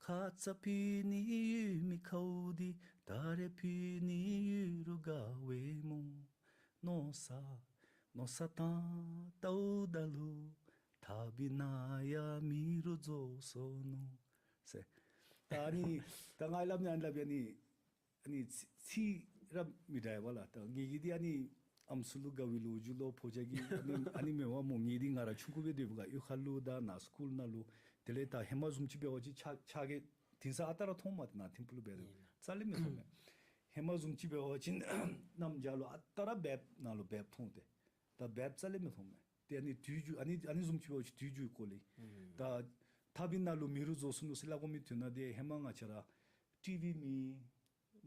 ཁ་ཙ་ཕུ་ནི་ཡོད་མི་ཁཝ་འདི་ད་རེས་ཕུ་ནི་ཡོད་རུང་དགའ་བས་སྨོ། མནོ་ས་མནོ་ས་བཏང་ལྟཝ་ད་ལུ་ཐག་པའི་ནང་ཡང་མི་རུ་རྫོགས་སོ་ནུག་ཟེར། ད་ཨ་ནི་ད་ང་སླབ་ནི་ཨ་ནི་སླབ་ཡ་ནི་ཨ་ནི་ཚིག་ཚིག་ར་མི་འདྲ་བས་ལགས། ད་ངེ་གི་འདི་ཨ་ནི་ཨམ་སྲུ་ལུ་དགའ་བའི་ལོ་རྒྱུས་ལོ་ཕོ་རྒྱས་ཀྱི་ཨ་ནི་ཨ་ནི་མེན་པ་སྨོ། ངེ་འདི་ང་ར་ཆུང་ཀུ་སྦེ་སྡོད་པའི་སྒང་གཡུས་ཁ་ལུ་དང་ནཱ་སི་ཀུལ་ནང་ལུ་དེ་ལས་ད་ཧེ་མ་བཟུམ་ཅིག་འབད་བ་ཅིན་ཆ་ཆ་གེ་དེང་སང་ཨ་རྟག་ར་མཐོངམ་མས། ཏེ་ནཱ་ཐིམ་ཕུག་ལུ་འབད་རུང་རྩ་ལས་མི་མཐོང་མས། ཧེ་མ་བཟུམ་ཅིག་འབད་བ་ཅིན་གནམ་བྱཱར་ལུ་ཨ་རྟག་ར་འབདཝ་ནང་ལུ་འབདཝ་མཐོང་སྟེ། ད་འབདཝ་རྩ་ལས་མི་མཐོང་མས། ཏེ་ཨ་ནི་དུས་རྒྱུན་ཨ་ནི་ཨ་ནི་བཟུམ་ཅིག་འབད་བ་ཅིན་དུས་རྒྱུན་སྐོར་ལས། ཨུམ། ད་ཐག་པའི་ནང་ལུ་མི་རུ་རྫོགས་སོ་ནུག་ཟེར་སླབ་དགོ་མི་དོན་དག་འདི་ཧེ་མ་ང་བཅས་ར་ཊི་ཝི་མེད་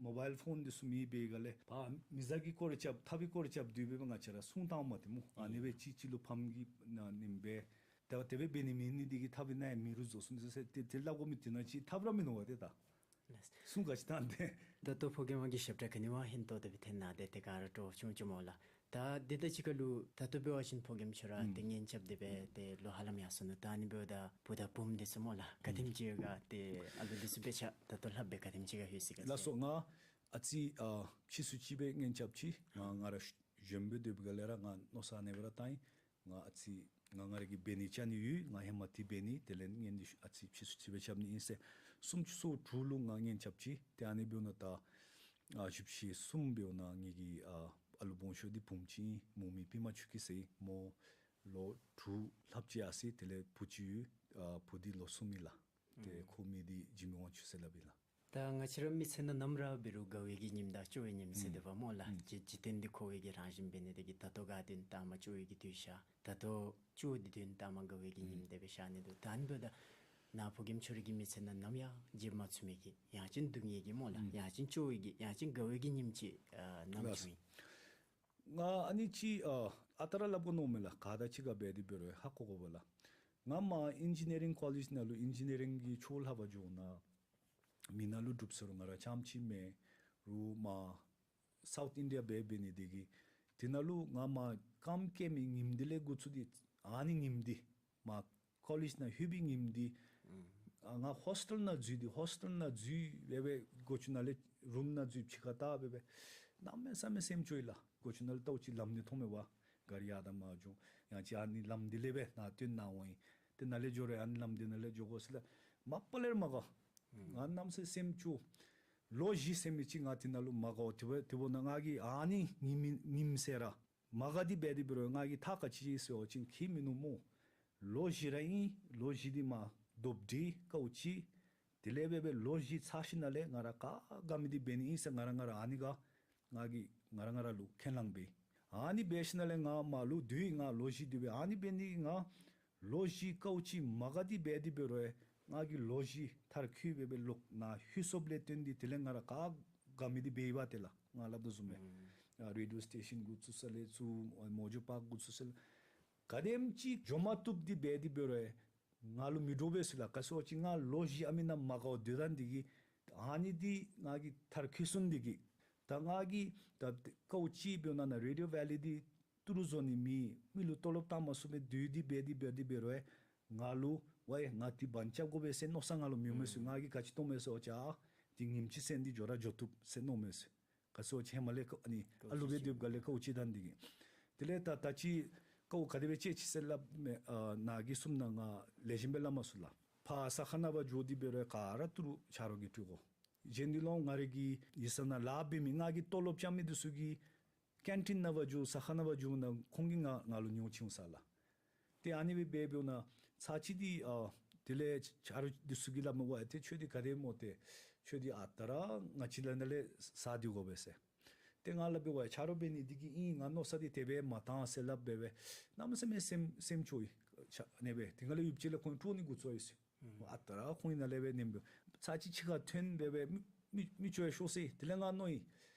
མོ་བཱའིལ་ཕོན་འདི་ཚུ་མེད་པའི་སྒང་ལས་ཕར་མི་བཟའ་གི་སྐོར་ར་རྐྱབ་ཐག་པའི་སྐོར་ར་རྐྱབ་སྡོད་པའི་སྒང་ང་བཅས་ར་སྲུང་བཏངམ་མས་ཏེ་སྨོ། ཨ་ནི་སྦེ་གཅིག་གཅིག་ལུ་ཕམ་གི་ནཱ་ནེམ་སྦེ། ཏེ་དེ་སྦེ་འབད་ནི་མེད་ནི་འདི་གིས་ཐག་པའི་ནང་ཡང་མི་རུ་རྫོགས་སོ་ནུག་ཟེར་ཏེ་དེ་སླབ་དགོ་མི་དོན་དག་ཅིག་ཐབས་ར་མིན་ནུག་པ་ཏེ་ད། ལགས། སྲུང་ག་ཅི་བཏང་སྟེ། ད་ལྟོ་ཕོ་རྒནམ་གི་ཞབས་ཁྲ་ག་ནི་བ་ཧན་ཏོང་ཏོ་སྦེ་འཐེན་གནང་སྟེ་ཏེ་ག་ར་སྤྲོ་བ་བྱུང་བྱུངམ་སྨོ་ལགས། ད་འདི་དང་གཅིག་ཁར་ལུ་ད་ལྟོ་འབད་བ་ཅིན་ཕོ་རྒནམ་ཁྱོད་ར་ཨུམ་ཏེ་ཉན་རྐྱབ་སྟེ་སྦེ་ཏེ་ལོ་ཧ་ལམ་ཡར་སོ་ནུག། ད་ཨ་ནི་འབདཝ་ད་བུ་དང་བུམོ་འདི་ཚུ་སྨོ་ལགས་ག་དེམ་ཅིག་ག་ཏེ་ཨ་ལུ་འདི་ཚུ་དཔེ་ཆ་ད་ལྟོ་ལྷབ་སྦེ་ག་དེམ་ཅིག་ག་ལྷོད་ཅི་ག་ལགས་སོ། ཟེར། ང་ཨ་ཙི་ཨ་ཕྱིས་སུ་ཅིག་སྦེ་ཉན་རྐྱབ་ཅི། ང་ང་ར་གཞོནམ་སྦེ་སྡོད་པའི་སྒང་ལས་ར་ང་མནོ་བསམ་ཨ་ནེ་སྦེ་ར་བཏང་ཡི། ང་ཨ་ཙི་ང་ང་ར་གིས་འབད་ནི་བཅའ་ནི་ཡོད། ང་ཧེ་མ་འདི་འབད་ནི་དེ་ལས་ངན་འདི་ཨ་ཙི་ཕྱིས་སུ་ཅིག་སྦེ་རྐྱབ་ནི་ཨིན་ཟེར། སུམ་ཅུ་སོ་དྲུག་ལུ་ང་ཉན་རྐྱབ་ཅི། ཏེ་ཨ་ནི་འབདཝ་ད་ད་ཨ་བཞི་བཅུ་ཞེ་གསུམ་འབདཝ་ད་ངེ་གི་ཨ་ཨ་ལུ་སྦོམ་ཤོས་འདི་བུམོ་ཅིག་ཨིན། མོ་མིང་པདྨ་ཆོས་སྐྱིད་ཟེར་ཨིན། མོ་ལོ་དྲུག་ལྷགཔ་ཅིག་ཡར་སོ་ཡི། དེ་ལས་བུ་ཅིག་ཡོད། ཨ་བུ་འདི་ལོ་གསུམ་ཨིན་ལགས། ཏེ་ཨུམ་ཁོ་མིང་འདི་འཇིགས་མེད་དབང་ཕྱུག་ཟེར་སླབ་ཨིན་ལགས། ད་ང་བཅས་ར་མི་ཚེ་ནང་ནམ་ར་འབད་རུང་དགའ་བའི་གི་ཉིནམ་དང་སྐྱོ་བའི་ཉིནམ་ཟེར་ཨུམ་དེ་འབདཝ་སྨོ་ལགས། ཨུམ་འཇིག་འཇིག་རྟེན་འདི་འཁོར་བའི་གི་རང་བཞིན་འབད་ནི་དེ་གིས་ད་ལྟོ་དགའ་དོན་ལྟག་མ་སྐྱོ་བའི་གི་དུས་ཤར། ད་ལྟོ་སྐྱོ་དེ་དོན་ལྟག་མ་དགའ་བའི་གི་ཉིནམ་ཨུམ་དེ་སྦེ་ཤར་ནི་འདུག། ད་ཨ་ནི་འབདཝ་ད་ནཱ་ཕོ་རྒནམ་ཁྱོད་ར་གི་མི་ཚེ་ནང་ནམ་ཡང་བརྗེད་མ་ཚུགས་མི་གི་ཡང་ཅིན་སྡུག་བསྔལ་གྱི་སྨོ་ལགས། ཨུམ་ཡང་ཅིན་སྐྱོ་བའི་གི་ཡང་ཅིན་དགའ་བའི་གི་ཉིནམ་ཅིག་ཨ་ནམ་ལགས། བྱུང་ཡི། ང་ཨ་ནི་ཅིག་ཨ་ཨ་རྟག་ར་སླབ་དགོ་མནོཝ་མས་ལགས། ག་དང་གཅིག་ཁར་འབད་དེ་འབད་རུང་ཧ་གོ་དགོ་པས་ལགས། ང་མར་ཨིན་ཇི་ནི་ཡ་རིང་ཀོ་ལེཇ་ནང་ལུ་ཨིན་ཇི་ནི་ཡ་རིང་གི་ཆོས་ལྷབ་པར་འགྱོཝ་ད་མི་ནང་ལུ་འདུག་ཟེར་རུང་ང་ར་རྐྱངམ་ཅིག་མས། རུང་མར་སའུཐ་ཨིན་ཌི་ཡ་འབད་འབད་ནི་དེ་གིས་དེ་ནང་ལུ་ང་མར་རྐངམ་བཀལ་མི་ཉིནམ་འདི་ལས་འགོ་བཙུགས་ཏེ་ཨ་ནི་ཉིནམ་འདི་མར་ཀོ་ལེཇ་ནང་ལྷོད་པའི་ཉིནམ་འདི་ཨ་ང་ཧོས་ཊེལ་ནང་འཛུལ་ཏེ་ཧོས་ཊེལ་ནང་འཛུལ་སྦེ་སྦེ་སྒོ་ཅུང་ནང་ལས་རུམ་ནང་འཛུལ་ཕྱི་ཁར་བལྟ་སྦེ་སྦེ་གནམ་མེད་ས་མེད་སེམས་སྐྱོ་ཡི་ལགས། སྒོ་ཅུང་ནང་ལས་ལྟཝ་ཅིག་ལམ་འདི་མཐོང་མས་པ། ག་རི་ཡར་དང་མར་འགྱོ། ཡང་ཅིན་ཨ་ནི་ལམ་འདི་ལས་སྦེ་ནཱ་བཏོན་ནཱ་འོང་ཡི། ཏེ་ནཱ་ལས་འགྱོ་རུང་ཨ་ནི་ལམ་འདི་ནང་ལས་འགྱོ་དགོ་ཟེར་ལགས། མ་པ་ལས་ར་མ་དགའ། ང་གནམ་མེད་ས་མེད་སེམས་སྐྱོ། ལོ་བཞི་ཟེར་མི་ཅིག་ང་དེ་ནང་ལུ་མ་དགའཝ་དེ་འབདཝ་དེ་འབདཝ་ད་ང་གིས་ཨ་ནི་ཉིནམ་ཉིནམ་ཟེར་ར་མ་དགའ་སྟེ་འབད་དེ་འབད་རུང་ང་གིས་ཐག་ག་ཅི་བཅད་ཟེར་བ་ཅིན་ཁྱད་མིན་ནུག་སྨོ། ལོ་བཞི་ར་ཨིན། ལོ་བཞི་འདི་མར་སྡོད་དེ་དཀའཝ་སྤྱད། དེ་ལས་སྦེ་སྦེ་ལོ་བཞི་ཚར་ཞིནམ་ལས་ང་ར་ག་དགའ་མི་འདི་འབད་ནི་ཨིན་ཟེར་ང་ར་ང་ར་ཨ་ནི་ག་ང་གིས་ང་ར་ང་ར་ལུ་ཁས་བླངས་འབད། ཨ་ནི་འབད་ཞིནམ་ལས་ང་མར་ལུ་སྡོད་ཡི། ང་ལོ་བཞི་སྡོད་པས། ཨ་ནི་འབད་ནི་ང་ལོ་བཞི་དཀའཝ་སྤྱད་མ་དགའ་སྟེ་འབད་དེ་འབད་རུང་ང་གིས་ལོ་བཞི་མཐར་འཁྱོལ་སྦེ་སྦེ་ལོག་ནཱ་ལྷོད་སོངམ་ལས་བརྟེན་ཏེ་དེ་ལས་ང་ར་ག་དགའ་མི་འདི་འབད་ཡི་པ་ཏེ་ལགས། ང་སླབ་དོ་བཟུམ་སྦེ་ཨ་རེ་ཌི་ཡོ་སི་ཊེ་ཤཱན་འགོ་བཙུགས་ས་ལས་ཚུར་མོ་ཇོ་པཱརཀ་འགོ་བཙུགས་ས་ལས་ག་དེམ་ཅིག་འགྱོ་མ་བཏུབ་སྟེ་འབད་དེ་འབད་རུང་ང་ལུ་མི་འདྲོག་པས་ཟེར་ལགས། ག་ཅི་ཟེར་བ་ཅིན་ང་ལོ་བཞི་ཨ་མི་ནང་མ་དགའཝ་སྡོད་ད་འདི་གིས་ཨ་ནི་འདི་ང་གིས་མཐར་འཁྱོལ་སོང་འདི་གིས་ད་ང་གིས་ད་དཀའཝ་སྤྱད་འབདཝ་ད་ནཱ་རེ་ཌི་ཡོ་ཝེ་ལི་འདི་ཏི་རུ་བཟོ་ནི་མེད། མི་ལུ་ཏོ་ལོབ་བཏང་མ་ཚུགས་པར་སྡོད་དེ་འབད་དེ་འབད་དེ་འབད་རུང་ང་ལུ་ཝའི་ང་འདི་བང་རྐྱབ་དགོ་པས་ཟེར་མནོ་བསམ་ང་ལུ་མི་འོང་མས་ཟེར། ང་གིས་ག་ཅི་མཐོང་མས་ཟེར་བ་ཅིན་ཨ་འདི་ཉིནམ་གཅིག་ཟེར་འདི་འགྱོ་ར་འགྱོ་བཏུབ་ཟེར་མནོ་མས་ཟེར། ག་ཅི་ཟེར་བ་ཅིན་ཧེ་མ་ལས་ཁོ་ཨ་ནི་ཨ་ལུ་སྦེ་སྡོདཔ་སྒང་ལས་དཀའཝ་སྤྱད་ད་འདི་གིས། དེ་ལས་ད་ད་ཅི་དཀའཝ་ག་དེ་སྦེ་སྤྱད་ཅི་ཟེར་སླབ་མས། ཨ་ནཱ་གི་གསུམ་ནང་ང་ལེགས་ཤོམ་སྦེ་སླབ་མ་ཚུགས་ལགས། ཕར་ཟ་ཁང་ནང་ཕར་འགྱོ་སྟེ་འབད་རུང་ག་ར་ཏི་རུ་ཆ་རོགས་ཀྱིས་སྤྲོད་དགོ། གཞན་འདི་ལུ་ང་རའི་གི་ཡིག་ཚང་ནང་ལཱ་འབད་མི་ང་གིས་ཏོ་ལོབ་རྐྱབ་མི་འདི་ཚུ་གིས་ཀེན་ཊིན་ནང་ཕར་འགྱོ་ཟ་ཁང་ནང་ཕར་འགྱོཝ་ད་ཁོང་གིས་ང་ང་ལུ་ཉོ་བྱིན་ས་ལགས། ཏེ་ཨ་ནི་སྦེ་འབད་འབདཝ་ད་ ཚར་གཅིག་འདི་ཨ་དེ་ལས་ཆ་རོགས་འདི་ཚུ་གིས་སླབ་མས། ཝའི་ཏེ་ཁྱོད་འདི་ག་དེ་སྨོ་ཏེ། ཁྱོད་འདི་ཨ་རྟག་ར་ང་བཅས་ལ་ནཱ་ལས་ཟ་སྡོད་དགོ་པས་ཟེར། ཏེ་ང་སླབ་པས། ཝའི་ཆ་རོགས་འབད་ནི་འདི་གིས་ཨིན། ང་མནོ་བསམ་འདི་དེ་སྦེ་མ་བཏང་ཟེར་སླབ་སྦེ་སྦེ་གནམ་མེད་ས་མེད་སེམས་སེམས་སྐྱོ་ཡི། ཆ་ཨ་ནི་སྦེ་དེ་ཁ་ལས་ཡུདཔ་ཅིག་ལས་ཁོང་དཀྲོག་ནི་འགོ་བཙུགས་ཡི་ཟེར། ཨ་རྟག་ར་ཁོང་གི་ནང་ལས་སྦེ་ནེམ་སྦེ་ཚར་གཅིག་ཕྱི་ཁར་ཐོན་སྦེ་སྦེ་མི་མི་མི་ཅིག་ཡང་ཤོར་ཟེར། དེ་ལས་ང་མནོ་ཡི།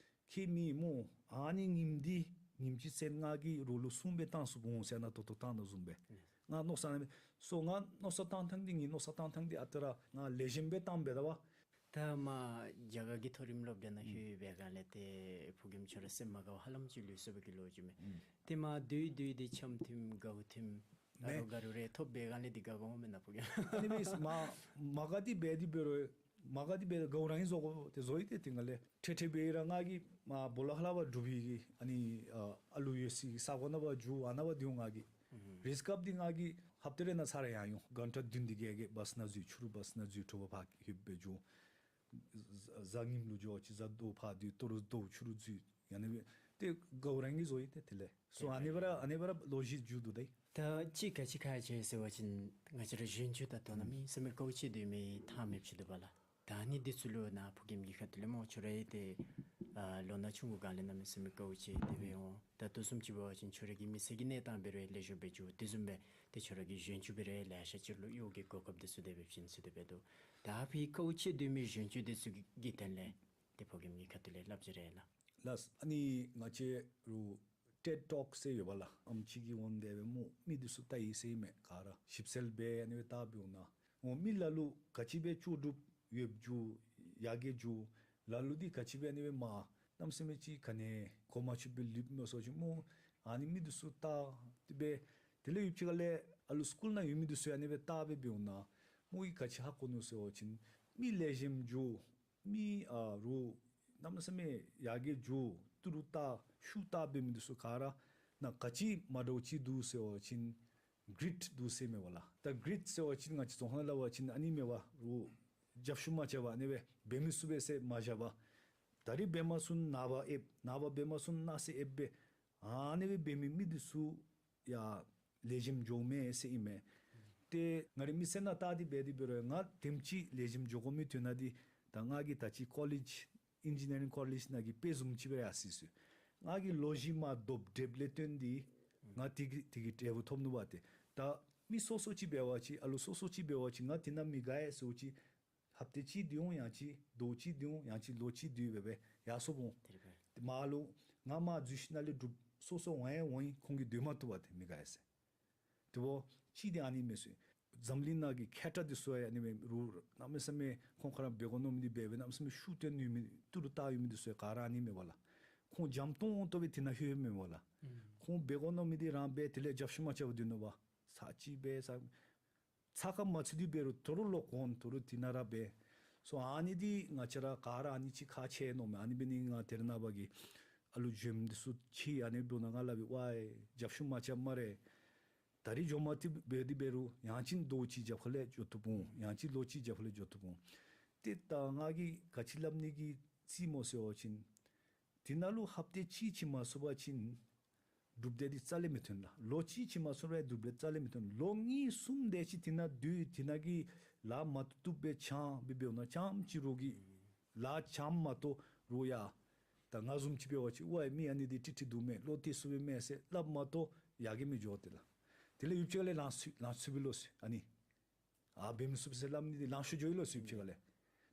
ཁྱོད་མི་སྨོ། ཨ་ནི་ཉིནམ་འདི་ཉིནམ་གཅིག་ཚུན་ང་གིས་རོགས་ལུ་སྲུང་སྦེ་བཏང་ཚུགས་འོང་ཟེར་ནཱ་ད་ལྟོ་བཏང་ནི་བཟུམ་སྦེ། ང་མནོ་བསམ་ནི་སྦེ། སོ་ང་མནོ་བསམ་བཏང་ཐངས་འདི་ངེའི་མནོ་བསམ་བཏང་ཐངས་འདི་ཨ་རྟག་ར་ང་ལེགས་ཤོམ་སྦེ་བཏངམ་འབད་དོ་བ། ད་མ་རྒྱ་གར་གྱི་མཐོ་རིམ་སློབ་གྲྭ་ནང་ལྷོད་པའི་སྒང་ལས་ཏེ་ཕོ་རྒནམ་ཁྱོད་ར་སེམས་མ་དགའ་བར་ཧ་ལམ་ཅིག་ལུས་སོ་བའི་གི་ལོ་རྒྱུས་མས། ཨུམ། ཏེ་མ་དེ་དེ་དེ་འཆམ་མཐུན་དགའཝ་མཐུན་ཨ་མེན། རོགས་དགའ་རོགས་རེ་ཐོབ་པའི་སྒང་ལས་འདི་དགའ་དགོ་མེན་ན་ཕོ་རྒནམ། ཨ་ནི་མི་མ་མ་དགའ་འདི་འབད་དེ་འབད་རུང་མ་དགའ་འདི་འབད་དགའཝ་རང་ཨིན་བཟོ་དགོ་ཏེ་བཟོ་ཡི། ཏེ་དེ་ནང་ལས་ཁྲེ་ཁྲེ་འབད་ར་ང་གིས་མ་སྦོ་ལོགས་ཁ་ལས་ཕར་འདྲུབ་ཡི་གི་ཨ་ནི་ཨ་ཨ་ལུ་ཡོད་སའི་ས་གོ་ནང་ཕར་འགྱོ། ཨ་ནཱ་ཕར་འདི་འོང་། ང་གིས་རེས་སྐབས་འདི་ང་གིས་ཧབ་ཏ་རེ་ནང་ཚར་རེ་ཡང་འོང་། གྷན་ཊ་བདུན་དེ་གི་གི་བཱས་ནང་འཛུལ། ཕྱི་རུ་བཱས་ནང་འཛུལ། དྲོ་པ་ཕར་ལྷོདཔ་སྦེ་འགྱོ། གཟའ་གཟའ་ཉིམ་ལུ་འགྱོ་ཅི། གཟའ་ཟླཝ་ཕར་སྡོད། ལྟོ་རུ་ཟླཝ་ཕྱི་རུ་འཛུལ། ཨ་ནི་སྦེ་ཏེ་དགའཝ་རང་ཨིན་བཟོ་ཡི། ཏེ་དེ་ལས་སོ་ཨ་ནི་སྦེ་ར་ཨ་ནི་སྦེ་ར་ལོ་གཞི་འགྱོ་དོ་ད་ཡི། ད་ཅིག་ག་ཅི་ཁག་ཆེ་ཟེར་བ་ཅིན་ང་བཅས་ར་གཞོན་སྐྱེས་ད་ལྟོ་ནཱ་ཨུམ་གནམ་མེད་ས་མེད་དཀའཝ་སྤྱད་སྡོད་མི་ཐང་མེདཔ་ཅིག་འདུག་པ་ལགས། ད་ཨ་ནི་འདི་ཚུ་ལུ་ནཱ་ཕོ་རྒནམ་གྱི་ཁ་ཐུག་ལས་སྨོ། ཁྱོད་ར་ཡང་ཏེ་ཨ་ལོ་ན་ཆུང་ཀུའི་སྒང་ལས་གནམ་མེད་ས་མེད་དཀའཝ་སྤྱད་དེ་སྦེ་འོང་། ད་ལྟོ་བཟུམ་ཅིག་འབད་བ་ཅིན་ཁྱོད་ར་གི་མི་ཚེ་གི་གནས་སྟངས་འབད་རུང་ལེགས་ཤོམ་སྦེ་འགྱོ། དེ་བཟུམ་སྦེ་ཏེ་ཁྱོད་ར་གི་གཞོན་སྐྱེས་འབད་རུང་ལེ་ཤ་ཅིག་ལུ་གཡོག་གི་གོ་སྐབས་འདི་ཚུ་དེ་སྦེ་བྱིན་ཚུགས་ཏེ་འབད་དོ། ད་ཕི་དཀའཝ་སྤྱད་སྡོད་མི་གཞོན་སྐྱེས་འདི་ཚུ་གི་དོན་ལས་ཏེ་ཕོ་རྒནམ་གྱི་ཁ་ཐུག་ལས་སླབ་བྱ་རེ་ལགས། ལགས། ཨ་ནི་ང་བཅས་རུ་ཊེཌ་ཊོག་ཟེར་ཡོད་པ་ལགས། ཨམ་ཅིག་གིས་འོང་སྟེ་སྦེ་སྨོ་མི་འདི་ཚུ་བལྟ་ཡི་ཟེར་མས། ག་ར་ཞིབ་འཚོལ་འབད་ཨ་ནི་སྦེ་བལྟ་འབདཝ་ད་འོ་མི་ལ་ལུ་ག་ཅི་སྦེ་ལྕོགས་གྲུབ་ཡོདཔ་འགྱོ་ཡར་རྒྱས་འགྱོ། ལ་ལུ་འདི་ག་ཅི་སྦེ་ཨ་ནི་སྦེ་མར་གནམ་མེད་ས་མེད་ཅིག་ག་ནི་གོ་མ་ཆོདཔ་སྦེ་ལུསཔ་མས་ཟེར་བ་ཅིན་སྨོ། ཨ་ནི་མི་འདི་ཚུ་བལྟ་སྟེ་སྦེ་དེ་ལས་ཡུདཔ་ཅིག་ཁ་ལས་ཨ་ལུ་སི་ཀུལ་ནང་ཡོད་མི་འདི་ཚུ་ཨ་ནི་སྦེ་བལྟ་སྦེ་འབདཝ་ད་སྨོ་ཡི་ག་ཅི་ཧ་གོ་ནུག་ཟེར་བ་ཅིན་མི་ལེགས་ཤོམ་འགྱོ། མི་ཨ་རུ་གནམ་མེད་ས་མེད་ཡར་རྒྱས་འགྱོ། ཏི་རུ་བལྟ་ཤུགས་བལྟ་འབད་མི་འདི་ཚུ་ག་ར་ནང་ག་ཅི་མ་འདྲཝ་ཅིག་འདུག་ཟེར་བ་ཅིན་གི་རིཊ་འདུག་ཟེར་མས་པ་ལགས། ད་གི་རིཊ་ཟེར་བ་ཅིན་ང་བཅས་རྫོང་ཁ་ནང་སླབ་པ་ཅིན་ཨ་ནི་མས་པ། རུ་རྒྱབ་བཤུད་མ་རྐྱབ་པར་ཨ་ནི་སྦེ་འབད་མི་ཚུགས་པས་ཟེར་མ་བཞག་པར་ད་རིས་འབད་མ་ཚུགས་ན་ནངས་པ་ཨེབ། ནངས་པ་འབད་མ་ཚུགས་གནངས་ཚེ་ཨེབ་སྦེ་ཨ་ནི་སྦེ་འབད་མི་མི་འདི་ཚུ་ཡང་ལེགས་ཤོམ་འགྱོཝ་མས་ཟེར་ཨིན་མས། ཏེ་ང་རའི་མི་ཚེ་ནང་བལྟ་སྟེ་འབད་དེ་འབད་རུང་ང་དེམ་ཅིག་ལེགས་ཤོམ་འགྱོ་དགོ་མི་དོན་དག་འདི་ད་ང་གིས་ད་ཅི་ཀོ་ལེཇ་ཨིན་ཇི་ནི་ཡ་རིང་ཀོ་ལེཇ་ནང་གི་དཔེ་བཟུམ་ཅིག་སྦེ་ཡར་སོ་ཡི་ཟེར། ང་གིས་ལོ་བཞི་མ་རྡོབ་འགྲེསཔ་ལས་བརྟེན་ཏེ་ང་དེ་གི་དེ་གི་འབྲས་བུ་ཐོབ་ནུག་པ། ཏེ་ད་མི་སོ་སོ་ཅིག་འབད་བ་ཅིན་ཨ་ལུ་སོ་སོ་ཅིག་འབད་བ་ཅིན་ང་དེ་ནང་མི་དགའ་ཡི་ཟེར་བ་ཅིན་ཧབ་ཏ་གཅིག་སྡོད་འོང་། ཡང་ཅིན་ཟླཝ་གཅིག་སྡོད་འོང་། ཡང་ཅིན་ལོ་གཅིག་སྡོད་སྦེ་སྦེ་ཡར་སོཔ་འོང་། དེ་རེད་པས། ཏེ་མར་ལུ་ང་མར་འཛུལ་ཞིནམ་ལས་འབྲུགཔ་སོ་སོ་འོང་ཡང་འོང་ཡི། ཁོང་གིས་སྡོད་མ་བཏུབ་པ། ཏེ་མི་དགའ་ཡི་ཟེར། དེ་འབདཝ་ཅིག་འདི་ཨ་ནི་མས་ཟེར། འཛམ་གླིང་ནང་གི་མཁས་དྲགས་འདི་ཚུ་ཡང་ཨ་ནི་མས། རུ་གནམ་མེད་ས་མེད་ཁོང་ཁོ་ར་འབད་དགོ་མནོ་མི་འདི་འབད་སྦེ་གནམ་མེད་ས་མེད་ཤུགས་བཏོན་ཡོད་མི་ཏི་རུ་བལྟ་ཡོད་མི་འདི་ཚུ་ཡང་ག་ར་ཨ་ནི་མས་པ་ལགས། ཁོང་འཇམ་ཏོང་ཏོ་སྦེ་དེ་ནང་ལྷོད་མེད་པ་ལགས། ཁོང་འབད་དགོ་མནོ་མི་འདི་རང་འབད། དེ་ལས་རྒྱབ་བཤུད་མ་རྐྱབ་པར་སྡོད་ནུག་པ། ཚར་གཅིག་འབད་ས་ཚར་ཁ་མ་ཚུད་དེ་འབད་རུང་དོ་རུང་ལོག་འོང་། དོ་རུང་དེ་ནང་ར་འབད། སོ་ཨ་ནི་འདི་ང་བཅས་ར་ག་ར་ཨ་ནི་ཅིག་ཁག་ཆེ་མནོཝ་མས། ཨ་ནི་འབད་ནི་ང་དེ་རེ་ནངས་པ་གི་ཨ་ལུ་གཞོནམ་འདི་ཚུ་ཅིག་ཨ་ནི་འབདཝ་ད་ང་སླབ་པས། ཝའི་རྒྱབ་བཤུད་མ་རྐྱབ་སྨ་རེ། ད་རིས་འགྱོ་མ་བཏུབ་འབད་དེ་འབད་རུང་ཡང་ཅིན་ཟླཝ་གཅིག་རྒྱབ་ཁ་ལས་འགྱོ་བཏུབ་འོང་། ཡང་ཅིན་ལོ་གཅིག་རྒྱབ་ཁ་ལས་འགྱོ་བཏུབ་འོང་། ཏེ་ད་ང་གིས་ག་ཅི་སླབ་ནི་གི་རྩིས་སྨོ་ཟེར་བ་ཅིན་དེ་ནང་ལུ་ཧབ་ཏ་གཅིག་ཅིག་མ་ཚུད་པ་ཅིན་གྲུབ་འབྲས་འདི་རྩ་ལས་མི་ཐོན་ལགས། ལོ་གཅིག་ཅིག་མ་ཚུད་པར་གྲུབ་འབྲས་རྩ་ལས་མི་ཐོན། ལོ་གཉིས་གསུམ་དེ་ཅིག་དེ་ནང་སྡོད་དེ་ནང་གི་ལཱ་མ་བཏུབ་སྦེ་བྱང་སྦེ་འབདཝ་ད་རྐྱངམ་ཅིག་རོགས་ཀྱིས་ལཱ་བྱངམ་མ་གཏོགས་རོགས་ཡང་ད་ང་བཟུམ་ཅིག་འབད་བ་ཅིན་ཝའི་མི་ཨ་ནི་འདི་ཀྲིག་ཀྲི་འདུག་མས། བློ་གཏད་ཚུགས་པས་མས་ཟེར་སླབ་མ་གཏོགས་ཡར་རྒྱས་མི་འགྱོ་དེ་ལགས། དེ་ལས་ཡུདཔ་ཅིག་ཁ་ལས་ལངས་ཚུགས་ལངས་ཚུགས་པའི་ལོ་ཟེར་ཨ་ནི། ཨ་འབད་མི་ཚུགས་པས་ཟེར་སླབ་ནི་འདི་ལང་ཤོར་འགྱོ་ཡི་ལོ་ཟེར། ཡུདཔ་ཅིག་ཁ་ལས།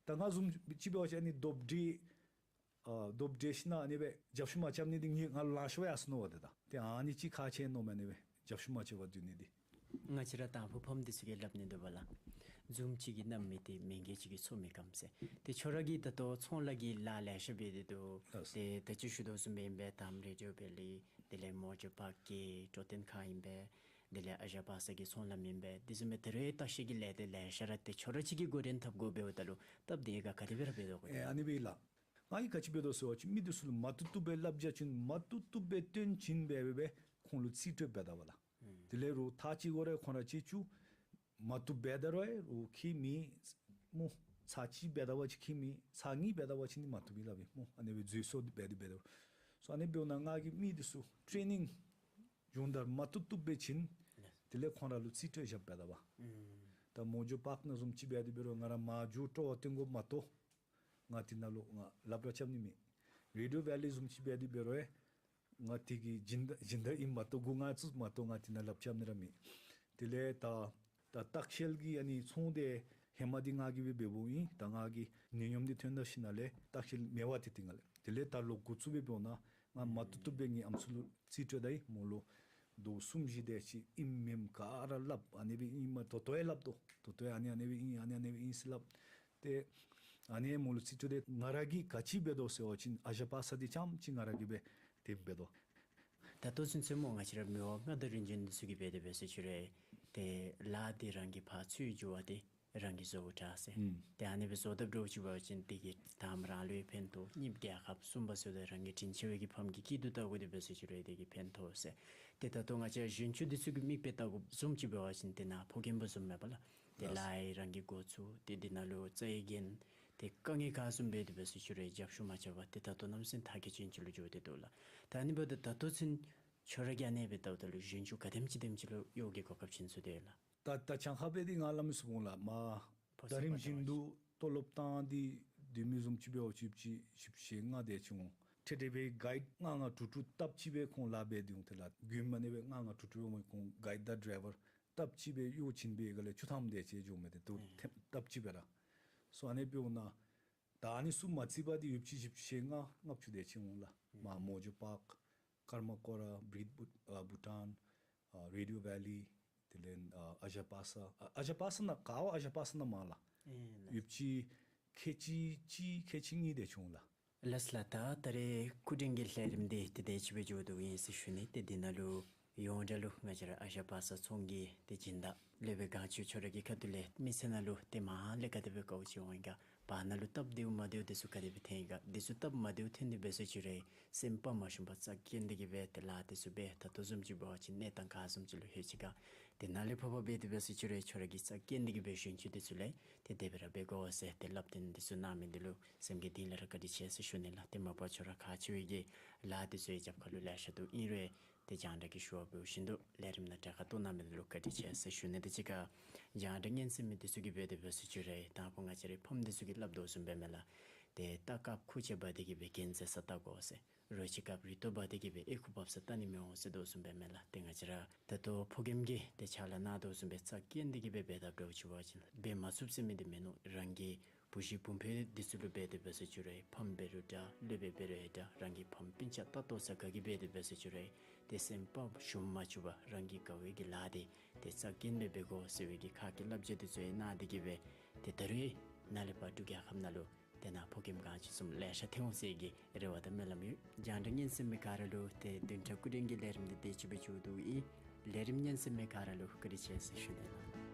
ད་ང་བཟུམ་ཅིག་འབད་བ་ཅིན་ཨ་ནི་རྡོབ་འགྲེས་ཨ་རྡོབ་འགྲེས་ཞིནམ་ཨ་ནི་སྦེ་རྒྱབ་བཤུད་མ་རྐྱབ་ནི་འདི་ངེའི་ངལ་ལང་ཤོར་ཡར་སོ་ནུག་པ། ཏེ་ད་ཨ་ནི་ཅིག་ཁག་ཆེ་མནོཝ་མས། ཨ་ནི་སྦེ་རྒྱབ་བཤུད་མ་རྐྱབ་པར་སྡོད་ནི་འདི། ང་བཅས་ར་དང་ཕུ་ཕམ་འདི་ཚུ་གིས་སླབ་ནི་འདུག་པ་ལགས། མཛུམ་གཅིག་གིས་གནམ་མི་བཏེག། མི་འགས་གཅིག་གིས་མཚོ་མི་སྐམ་ཟེར། ཏེ་ཁྱོད་ར་གིས་ད་ལྟོ་ཚོང་ལཱ་གི་ལཱ་ལེ་ཤ་འབད་དེ་འདུག། ལགས། ཏེ་ད་ཅི་ཞུ་དོ་བཟུམ་སྦེ་ཨིན་པས། དམ་རེ་ཌི་ཡོ་བེ་ལི། དེ་ལས་མོ་ཇོ་པ་ཀི་ཊོ་ཏེན་ཁ་ཨིན་པས། དེ་ལས་ཨ་ཞང་པ་སངས་གི་ཚོང་ལམ་ཨིན་པས། དེ་བཟུམ་སྦེ་ད་རེས་བརྟག་ཞིབ་ཀྱི་ལས་དེ་ལེ་ཤ་ར་ཏེ་ཁྱོད་ར་གཅིག་གིས་འགོ་འདྲེན་འཐབ་དགོཔ་འབདཝ་ད་ལུ་སྟབས་བདེ་ག་ག་དེ་སྦེ་ར་འབད་དོ་གོ། ཨེ་ཨ་ནི་སྦེ་ལགས། ང་གིས་ག་ཅི་འབད་དོ་ཟེར་བ་ཅིན་མི་འདི་ཚུ་ལུ་མ་བཏུབ་བཏུབ་སྦེ་སླབ་བྱ་ཅིན་མ་བཏུབ་བཏུབ་སྦེ་སྟོན་བྱིན་སྦེ་སྦེ་སྦེ་ཁོང་ལུ་རྩིས་སྤྲོད་འབད་དོ་བ་ལགས། ཨུམ། དེ་ལས་རོགས་ཐག་གཅིག་གོ་ར་ཁོང་ར་གཅིག་བཅུག། མ་བཏུབ་འབད་ད་རུང་རོགས་ཁྱིམ་མི་སྨོ་ཚར་གཅིག་འབད་ད་བ་ཅིན་ཁྱིམ་མི་ཚར་གཉིས་འབད་ད་བ་ཅིན་མ་བཏུབ་ཨིན་སླབ་ཨིན་སྨོ། ཨ་ནི་སྦེ་འཛོལ་སོང་འབད་དེ་འབད་དོ། སོ་ཨ་ནི་འབདཝ་ད་ང་གིས་མི་འདི་ཚུ་ཊེ་ནིང་སྦྱོང་བརྡར་མ་བཏུབ་བཏུབ་སྦེ་བྱིན། ལགས། དེ་ལས་ཁོང་ར་ལུ་རྩིས་སྤྲོད་བཞགཔ་འབད་དོ་བ། ཨུམ། ད་མོ་ཇོ་པཱརཀ་ནང་བཟུམ་ཅིག་འབད་དེ་འབད་རུང་ང་ར་མར་མཇུག་སྤྲོ་བ་བཏོན་དགོཔ་མ་གཏོགས་ང་དེ་ནང་ལུ་ང་ལགཔ་ར་རྐྱབ་ནི་མེད། རེ་ཌི་ཡོ་ཝེ་ལི་བཟུམ་ཅིག་འབད་དེ་འབད་རུང་ཨེ་ང་དེ་གི་སྦྱིན་བདག་སྦྱིན་བདག་ཨིནམ་མ་གཏོགས་མགུ་རྔ་བཙུགསཔ་མ་གཏོགས་ང་དེ་ནང་ལགཔ་རྐྱབ་ནི་ར་མེད། དེ་ལས་ད་ད་ལྟ་བཤལ་གྱི་ཨ་ནི་ཚོང་འདི་ཧེ་མ་འདི་ང་གིས་སྦེ་འབད་འབདཝ་ཨིན། ད་ང་གིས་ནད་གཉོམ་འདི་ཐོན་ད་ཞིནམ་ལས་ལྟ་བཤལ་མེད་པ་དེ་སྟེང་ལས། དེ་ལས་ད་ལོག་འགོ་བཙུགས་སྦེ་འབདཝ་ད་ང་མ་བཏུབ་བཏུབ་སྦེ་ངེའི་ཨམ་སྲུ་ལུ་རྩིས་སྤྲོད་ད་ཡི། མོ་ལུ་ཟླཝ་གསུམ་བཞི་དེ་ཅིག་ཨིནམ་མེནམ་ག་ར་སླབ། ཨ་ནི་སྦེ་ཨིན་མས། ད་ལྟོ་ཡང་སླབ་དོ། ད་ལྟོ་ཡང་ཨ་ནི་ཨ་ནི་སྦེ་ཨིན། ཨ་ནི་ཨ་ནི་སྦེ་ཨིན་ཟེར་སླབ། ཏེ་ཨ་ནི་མོ་ལུ་རྩིས་སྤྲོད་དེ་ང་ར་གིས་ག་ཅི་འབད་དོ་ཟེར་བ་ཅིན་ཨ་ཞ་པ་ས་འདི་རྐྱངམ་ཅིག་ང་ར་གིས་སྦེ་དེ་འབད་དོ། ད་ལྟོ་ཚུན་ཚོད་མོ་ང་བཅས་ར་མི་དབང་མངའ་བདག་རིམ་བྱོན་འདི་ཚུ་གིས་འབད་དེ་འབད་ཟེར་ཅི་རུང་ཏེ་ལཱ་འདི་རང་གིས་ཕར་ཚུར་འགྱོ་བ་འདི་རང་གིས་བཟོ་དགོ་དྲག་ཟེར། ཨུམ། ཏེ་ཨ་ནི་སྦེ་བཟོ་དཔ་འདྲཝ་ཅིག་འབད་བ་ཅིན་དེ་གིས་དང་པ་རང་ལུ་ཡང་ཕན་ཐོགས། གཉིས་རྒྱལ་ཁབ། གསུམ་པ་ཟེརཝ་ད་རང་གི་དྲིན་ཆེ་བའི་གི་ཕམ་གྱི་སྐྱིད་སྡུག་བལྟ་དགོ་དེ་འབད་ཟེར་ཅི་རུང་དེ་གིས་ཕན་ཐོགས་ཟེར། ཏེ་ད་ལྟོ་ང་བཅས་གཞོན་ཆུ་འདི་ཚུ་གི་མིག་དཔེ་བལྟ་དགོཔ་བཟུམ་ཅིག་འབད་བ་ཅིན་ཏེ་ནཱ་ཕོ་རྒནམ་བཟུམ་མས་པ་ལགས། ཏེ་ལགས། ལཱ་ཡང་རང་གིས་འགོ་བཙུགས། ཏེ་དེ་ནང་ལུ་རྩ་བའི་འགན་ཏེ་དཀའ་ངལ་ག་བཟུམ་འབད་དེ་འབད་ཟེར་ཅི་རུང་རྒྱབ་བཤུད་མ་རྐྱབ་པར་ཏེ་ད་ལྟོ་གནམ་མེད་ས་མེད་མཐར་འཁྱོལ་ཅན་ཅིག་ལུ་འགྱོ་སྟེ་འདུག་ལགས། ད་ཨ་ནི་འབདཝ་ད་ད་ལྟོ་ཚུན་ཁྱོད་ར་གིས་ཨ་ནི་སྦེ་བལྟཝ་ད་ལུ་གཞོན་ཆུ་ག་དེམ་ཅིག་དེམ་ཅིག་ལུ་གཡོག་གི་གོ་སྐབས་ཅིག་ཚུད་དེ་ཡོད་ལགས། ད་ད་གྱངས་ཁ་སྦེ་འདི་ང་སླབ་མི་ཚུགས་འོང་ལགས། མར་ཕོ་ད་རིམ་བཞིན་དུ་ལྟོ་ལོག་བཏང་སྟེ་སྡོད་མི་བཟུམ་ཅིག་འབད་བ་ཅིན་བཞི་བཅུ་ཞེ་ལྔ་དེ་ཅིག་འོང་། ཏེ་དེ་སྦེ་གའིཌ་ལྔ་ལྔ་དྲུག་དྲུག་སྟབས་གཅིག་སྦེ་ཁོང་ལཱ་འབད་དེ་འོང་། ཏེ་ལགས་དགུན་མ་ནི་སྦེ་ལྔ་ལྔ་དྲུག་དྲུག་སྦེ་འོང་། ཁོང་གའིཌ་དང་ཌ་རའི་བར་སྟབས་གཅིག་སྦེ་གཡོག་བྱིན་སྦེ་ག་ལས་བཅུ་ཐམ་དེ་ཅིག་འགྱོཝ་མས། ཏེ་དུ་ཐེམ་སྟབས་གཅིག་སྦེ་ར། སོ་ཨ་ནི་འབདཝ་ད་ད་ཨ་ནི་ཚུ་མ་རྩིས་པར་འདི་བཞི་བཅུ་ཞེ་ལྔ་ལྔ་བཅུ་དེ་ཅིག་འོང་ལགས། མར་མོ་ཇོ་པཱརཀ། ཀརྨ་སྐོར་ར། བྷིཊ་བྷུ་ཨ་བྷུ་ཊཱན། ཨ་རེ་ཌི་ཡོ་ཝེ་ལི། དེ་ལས་ཨ་ཨ་ཞ་པ་ས། ཨ་ཨ་ཞ་པ་ས་ནང་ཀ་བ་ཨ་ཞ་པ་ས་ནང་མར་ལགས། ཨེ་ལགས། བཞི་བཅུ་ཁལ་གཅིག་གཅིག་ཁལ་གཅིག་གཉིས་དེ་ཅིག་འོང་ལགས། ལགས་ལགས། ད་ད་རེས་སྐུ་མགྲོན་གྱི་ལས་རིམ་འདི་ཏེ་དེ་ཅིག་སྦེ་མཇུག་བསྡུཝ་ཨིན་ཟེར་ཞུ་ནི། ཏེ་འདི་ནང་ལུ་ཡོངས་གྲགས་ལུ་ང་བཅས་ར་ཨ་ཞ་པ་ས་ཚོང་གི་ཏེ་སྦྱིན་བདག་སློབ་དཔོན་གངས་ཆུ་ཁྱོད་ར་གི་ཁ་ཐུག་ལས་མི་ཚེ་ནང་ལུ་ཏེ་མར་ལས་ག་དེ་སྦེ་དཀའཝ་སྤྱད་འོང་ཡི་ག། བར་ན་ལུ་སྟབས་བདེཝ་མ་བདེཝ་འདི་ཚུ་ག་དེ་སྦེ་ཐོན་ཡི་ག། འདི་ཚུ་སྟབས་མ་བདེཝ་ཐོན་ཏེ་འབད་ཟེར་ཅི་རུང་སེམས་དཔའ་མ་ཞུམ་པར་རྩ་འགེངས་ཏེ་གི་སྦེ་ཏེ་ལཱ་འདི་ཚུ་འབད། ད་ལྟོ་བཟུམ་ཅིག་འབད་བ་ཅིན་གནས་སྟངས་ག་བཟུམ་ཅིག་ལུ་ལྷོད་ཅི་ག། ཏེ་ནཱ་ལས་ཕར་ཕར་འབད་དེ་འབད་ཟེར་ཅི་རུང་ཁྱོད་ར་གིས་རྩ་འགེངས་ཏེ་གི་སྦེ་གཞོན་ཆུ་འདི་ཚུ་ལས་ཏེ་དེ་སྦེ་ར་འབད་དགོ་ཟེར་ཏེ་སླབ་སྟེ་འདི་ཚུ་གནང་མི་འདི་ལུ་སེམས་ཀྱི་གཏིང་ལས་ར་བཀའ་དྲིན་ཆེ་ཟེར་ཞུ་ནི་ལགས། ཏེ་མ་པ་ཁྱོད་ར་ཁག་ཆེ་བའི་གི་ལཱ་འདི་ཚུ་ཡང་རྒྱབ་ཁ་ལུ་ལེ་ཤ་འདུག། ཨིན་རུང་ཏེ་རྒྱང་བསྒྲགས་ཀྱི་ཞུ་བ་འབདཝ་བཞིན་དུ་ལས་རིམ་ནང་གྲལ་ཁར་གཏོགས་གནང་མི་འདི་ལུ་བཀའ་དྲིན་ཆེ་ཟེར་ཞུ་ནི། དེ་ཅིག་ཁར་རྒྱང་བསྒྲགས་སྙན་གསན་མི་འདི་ཚུ་གིས་འབད་དེ་འབད་ཟེར་ཅི་རུང་དང་པ་ང་བཅས་རའི་ཕམ་འདི་ཚུ་གིས་སླབ་དོ་བཟུམ་སྦེ་མས་ལགས། ཏེ་རྟ་བཀབ་ཁུར་ཆ་འབག་སྟེ་གི་སྦེ་གྱེན་འཛེགས་ས་བལྟ་དགོ་ཟེར། རོ་ཁྱི་བཀབ་རི་ཏོ་འབག་སྟེ་གི་སྦེ་ཨེ་ཁུ་འབག་ས་བལྟ་ནི་མི་འོང་ཟེར་དོ་བཟུམ་སྦེ་མས་ལགས། ཏེ་ང་བཅས་ར་ད་ལྟོ་ཕོ་རྒནམ་གྱིས་ཏེ་ཕྱག་ལཱ་གནང་དོ་བཟུམ་སྦེ་རྩ་འགེངས་ཏེ་གི་སྦེ་འབད་དཔ་འདྲཝ་ཅིག་འབད་བ་ཅིན་འབད་མ་ཚུགས་ཟེར་མི་འདི་མིན་ནུག། རང་གི་བུ་གཞི་བུམོ་འདི་ཚུ་ལུ་འབད་དེ་འབད་ཟེར་ཅི་རུང་ཕམ་འབད་རུང་འདྲ་སློབ་དཔོན་འབད་རུང་འདྲ་རང་གི་ཕམ་སྤུན་ཆ་ལྟ་ལྟོ་ས་ག་གིས་འབད་དེ་འབད་ཟེར་ཅི་རུང་ཏེ་སེམས་དཔའ་ཞུམ་མ་བཅུག་པར་རང་གིས་དགའ་བའི་གི་ལཱ་འདི་ཏེ་རྩ་འགེངས་སྦེ་འབད་དགོ་ཟེར་བའི་གི་ཁ་སྐད་བསླབ་བྱ་འདི་ཚུ་ཡང་གནང་སྟེ་གི་སྦེ་ཏེ་ད་རུང་ནཱ་ལས་ཕར་འབྲུག་རྒྱལ་ཁབ་ནང་ལུ་ཏེ་ནཱ་ཕོ་རྒནམ་ག་ཅི་བཟུམ་ལེ་ཤ་ཐོན་འོང་ཟེར་གྱི་རེ་བ་དང་སྨོན་ལམ་ཡོད། རྒྱང་བསྒྲགས་སྙན་གསན་མི་ག་ར་ལུ་ཏེ་བདུན་ཕྲག་སྐུ་མགྲོན་གྱི་ལས་རིམ་འདི་དེ་ཅིག་སྦེ་མཇུག་བསྡུཝ་ཨིན། ལས་རིམ་སྙན་གསན་མི་ག་ར་ལུ་བཀའ་དྲིན་ཆེ་ཟེར་ཞུ་ནི་ལགས།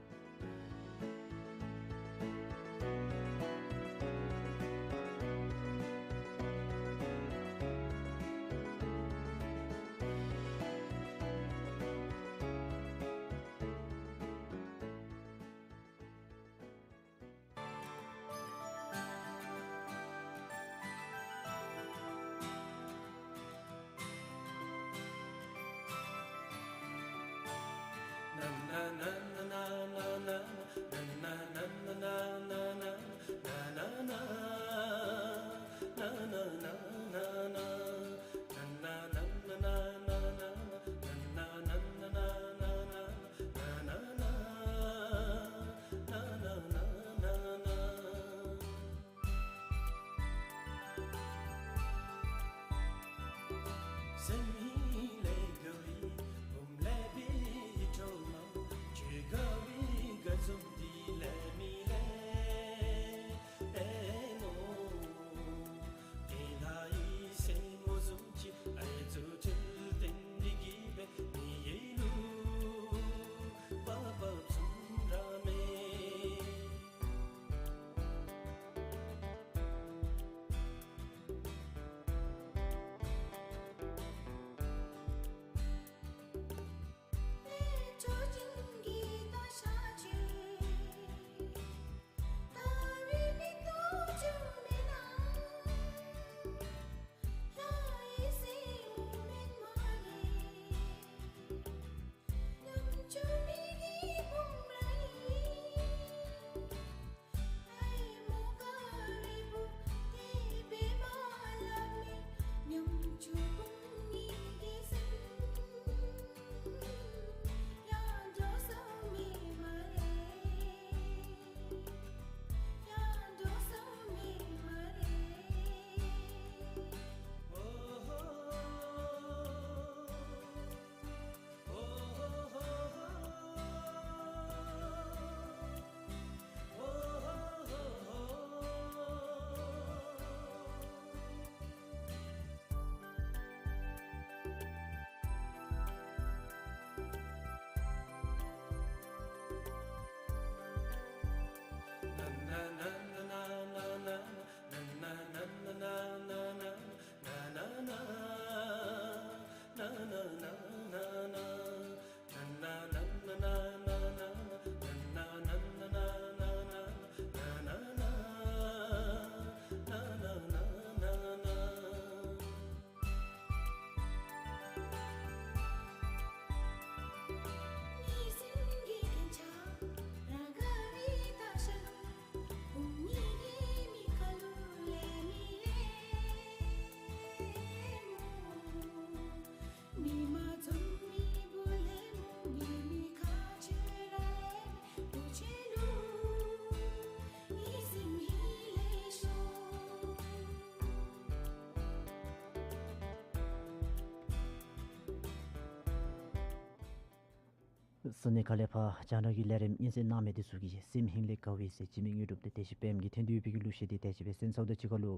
ས་གནས་ཁག་ལས་ཕར་རྒྱང་བསྒྲགས་ཀྱི་ལས་རིམ་སྙན་གསན་གནང་མི་འདི་ཚུ་གིས་སེམས་གཏིང་ལས་དགའ་བའི་ཟེར་འཇིགས་མེད་དངོས་གྲུབ་དེ་དེ་ཅིག་སྦེ་གི་ཐོན་ཏེ་ཡོད་པའི་གི་ལུགས་བཤད་དེ་དེ་ཅིག་སྦེ་གསན་ཚརཝ་ད་ཅིག་ཁར་ལུ་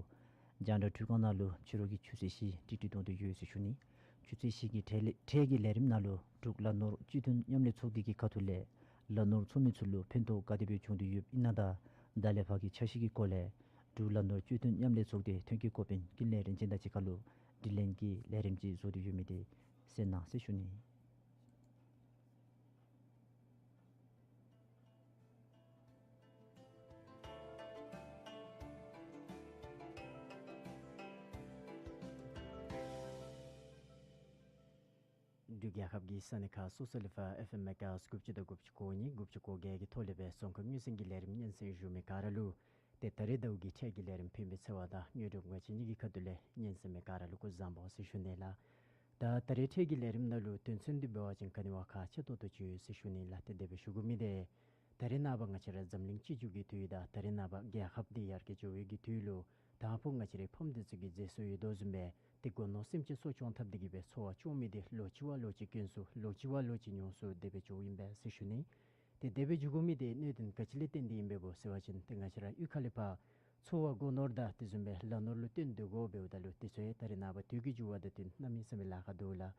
རྒྱང་བསྒྲགས་འཕྲུལ་ཁང་ནང་ལུ་ཕྱི་རུ་གི་ཆུ་ཚོད་བཞི་ཏིག་ཏིག་འགྲོ་དོ་ཡོད་ཟེར་ཞུ་ནི། ཆུ་ཚོད་བཞི་གི་འཕྲལ་ལས་འཕྲལ་གྱི་ལས་རིམ་ནང་ལུ་འབྲུག་ལ་ནོར་སྤྱི་མཐུན་མཉམ་ལས་ཚོགས་སྡེ་གི་ཁ་ཐུག་ལས་ལ་ནོར་ཚོགས་མི་ཚུ་ལུ་ཕན་ཐོགས་ག་དེ་སྦེ་བྱུང་དོ་ཡོདཔ་ཨིན་ན་དང་ད་ལས་ཕར་གྱི་འཆར་གཞི་གི་སྐོར་ལས་འབྲུག་ལ་ནོར་སྤྱི་མཐུན་མཉམ་ལས་ཚོགས་སྡེ་ཐོན་སྐྱེད་འགོ་དཔོན་ཀུན་ལེགས་རིན་ཆེན་དང་གཅིག་ཁར་ལུ་དྲི་ལན་གྱི་ལས་རིམ་ཅིག་བཟོ་སྟེ་ཡོད་མི་དེ་གསན་གནང་ཟེར་ཞུ་ནི། འབྲུག་རྒྱལ་ཁབ་ཀྱི་ས་གནས་ཁག་སོ་སོ་ལས་ཕར་ཨེཕ་ཨེམ་མེ་གྷ་ཧརཊསི་དགུ་བཅུ་དང་དགུ་བཅུ་གོ་གཉིས་དགུ་བཅུ་གོ་བརྒྱད་ཀྱི་ཐོག་ལས་སྦེ་རྫོང་ཁ་ངོས་འཛིན་གྱི་ལས་རིམ་སྙན་གསན་ཞུ་མི་ག་ར་ལུ་ཏེ་ད་རེས་ཟླཝ་གི་འཕྲལ་གྱི་ལས་རིམ་ཕན་པའི་འཚེར་བ་དང་དངོས་གྲུབ་ང་བཅས་གཉིས་ཀྱི་ཁ་ཐུག་ལས་སྙན་གསན་མི་ག་ར་ལུ་སྐུ་གཟུགས་བཟང་པོ་ཟེར་ཞུ་ནི་ལགས། ད་ད་རེས་འཕྲལ་གྱི་ལས་རིམ་ནང་ལུ་དོན་ཚན་འདི་འབད་བ་ཅིན་ག་ནི་བ་ཁག་ཆེ་ཏོག་ཏོ་ཅིག་ཡོད་ཟེར་ཞུ་ནི་ལགས། ཏེ་དེ་སྦེ་ཞུ་དགོ་མི་དེ་ད་རེས་ནངས་པ་ང་བཅས་ར་འཛམ་གླིང་སྤྱི་འབྱོར་གྱི་དུས་དང་ད་རེས་ནངས་པ་རྒྱལ་ཁབ་འདི་ཡར་རྒྱས་འགྱོ་བའི་གི་དུས་ལུ་དང་ཕུ་ང་བཅས་རའི་ཕམ་འདི་ཚུ་གིས་མཛེས་བཟོ་ཡོད་དོ་བཟུམ་སྦེ་ཏེ་སྒོ་ནོར་སེམས་ཅན་གསོ་སྐྱོང་འཐབ་སྟེ་གི་སྦེ་འཚོ་བ་སྐྱོང་མི་དེ་ལོ་གཅིག་བ་ལོ་གཅིག་དཀོན་སུ་ལོ་གཅིག་བ་ལོ་གཅིག་ཉུང་སུ་དེ་སྦེ་འགྱོཝ་ཨིན་པས་ཟེར་ཞུ་ནི། ཏེ་དེ་སྦེ་འགྱོ་དགོ་མི་དེ་གནད་དོན་ག་ཅི་ལས་བརྟེན་ཏེ་ཨིན་པས་སྨོ་ཟེར་བ་ཅིན་ཏེ་ང་བཅས་ར་གཡུས་ཁ་ལས་ཕར་འཚོ་བ་སྒོ་ནོར་དང་དེ་བཟུམ་སྦེ་ལ་ནོར་ལུ་བརྟེན་སྡོད་དགོཔ་འབདཝ་ད་ལུ་དེ་ཚུ་ཡང་ད་རེས་ནངས་པ་དུས་ཀྱི་འགྱུར་བ་དང་བསྟུན་གནམ་མེད་ས་མེད་ལཱ་ཁག་འདུག་ལགས།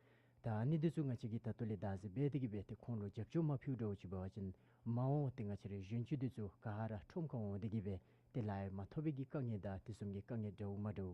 ད་ཨ་ནི་འདི་ཚུ་ང་བཅས་ཀྱིས་ད་ལྟོ་ལས་བདག་འཛིན་འབད་དེ་གི་སྦེ་ཏེ་ཁོང་ལུ་རྒྱབ་སྐྱོར་མ་ཕུལཝ་འདྲཝ་ཅིག་འབད་བ་ཅིན་མ་འོངས་ཏེ་ང་བཅས་རའི་གཞོན་སྐྱེས་འདི་ཚུ་ག་ར་ཁྲོམ་ཁར་འོང་སྟེ་གི་སྦེ་ཏེ་ལཱ་ཡང་མ་ཐོབ་པའི་གི་དཀའ་ངལ་དང་དེ་བཟུམ་གྱི་དཀའ་ངལ་འདྲཝ་མ་འདྲཝ་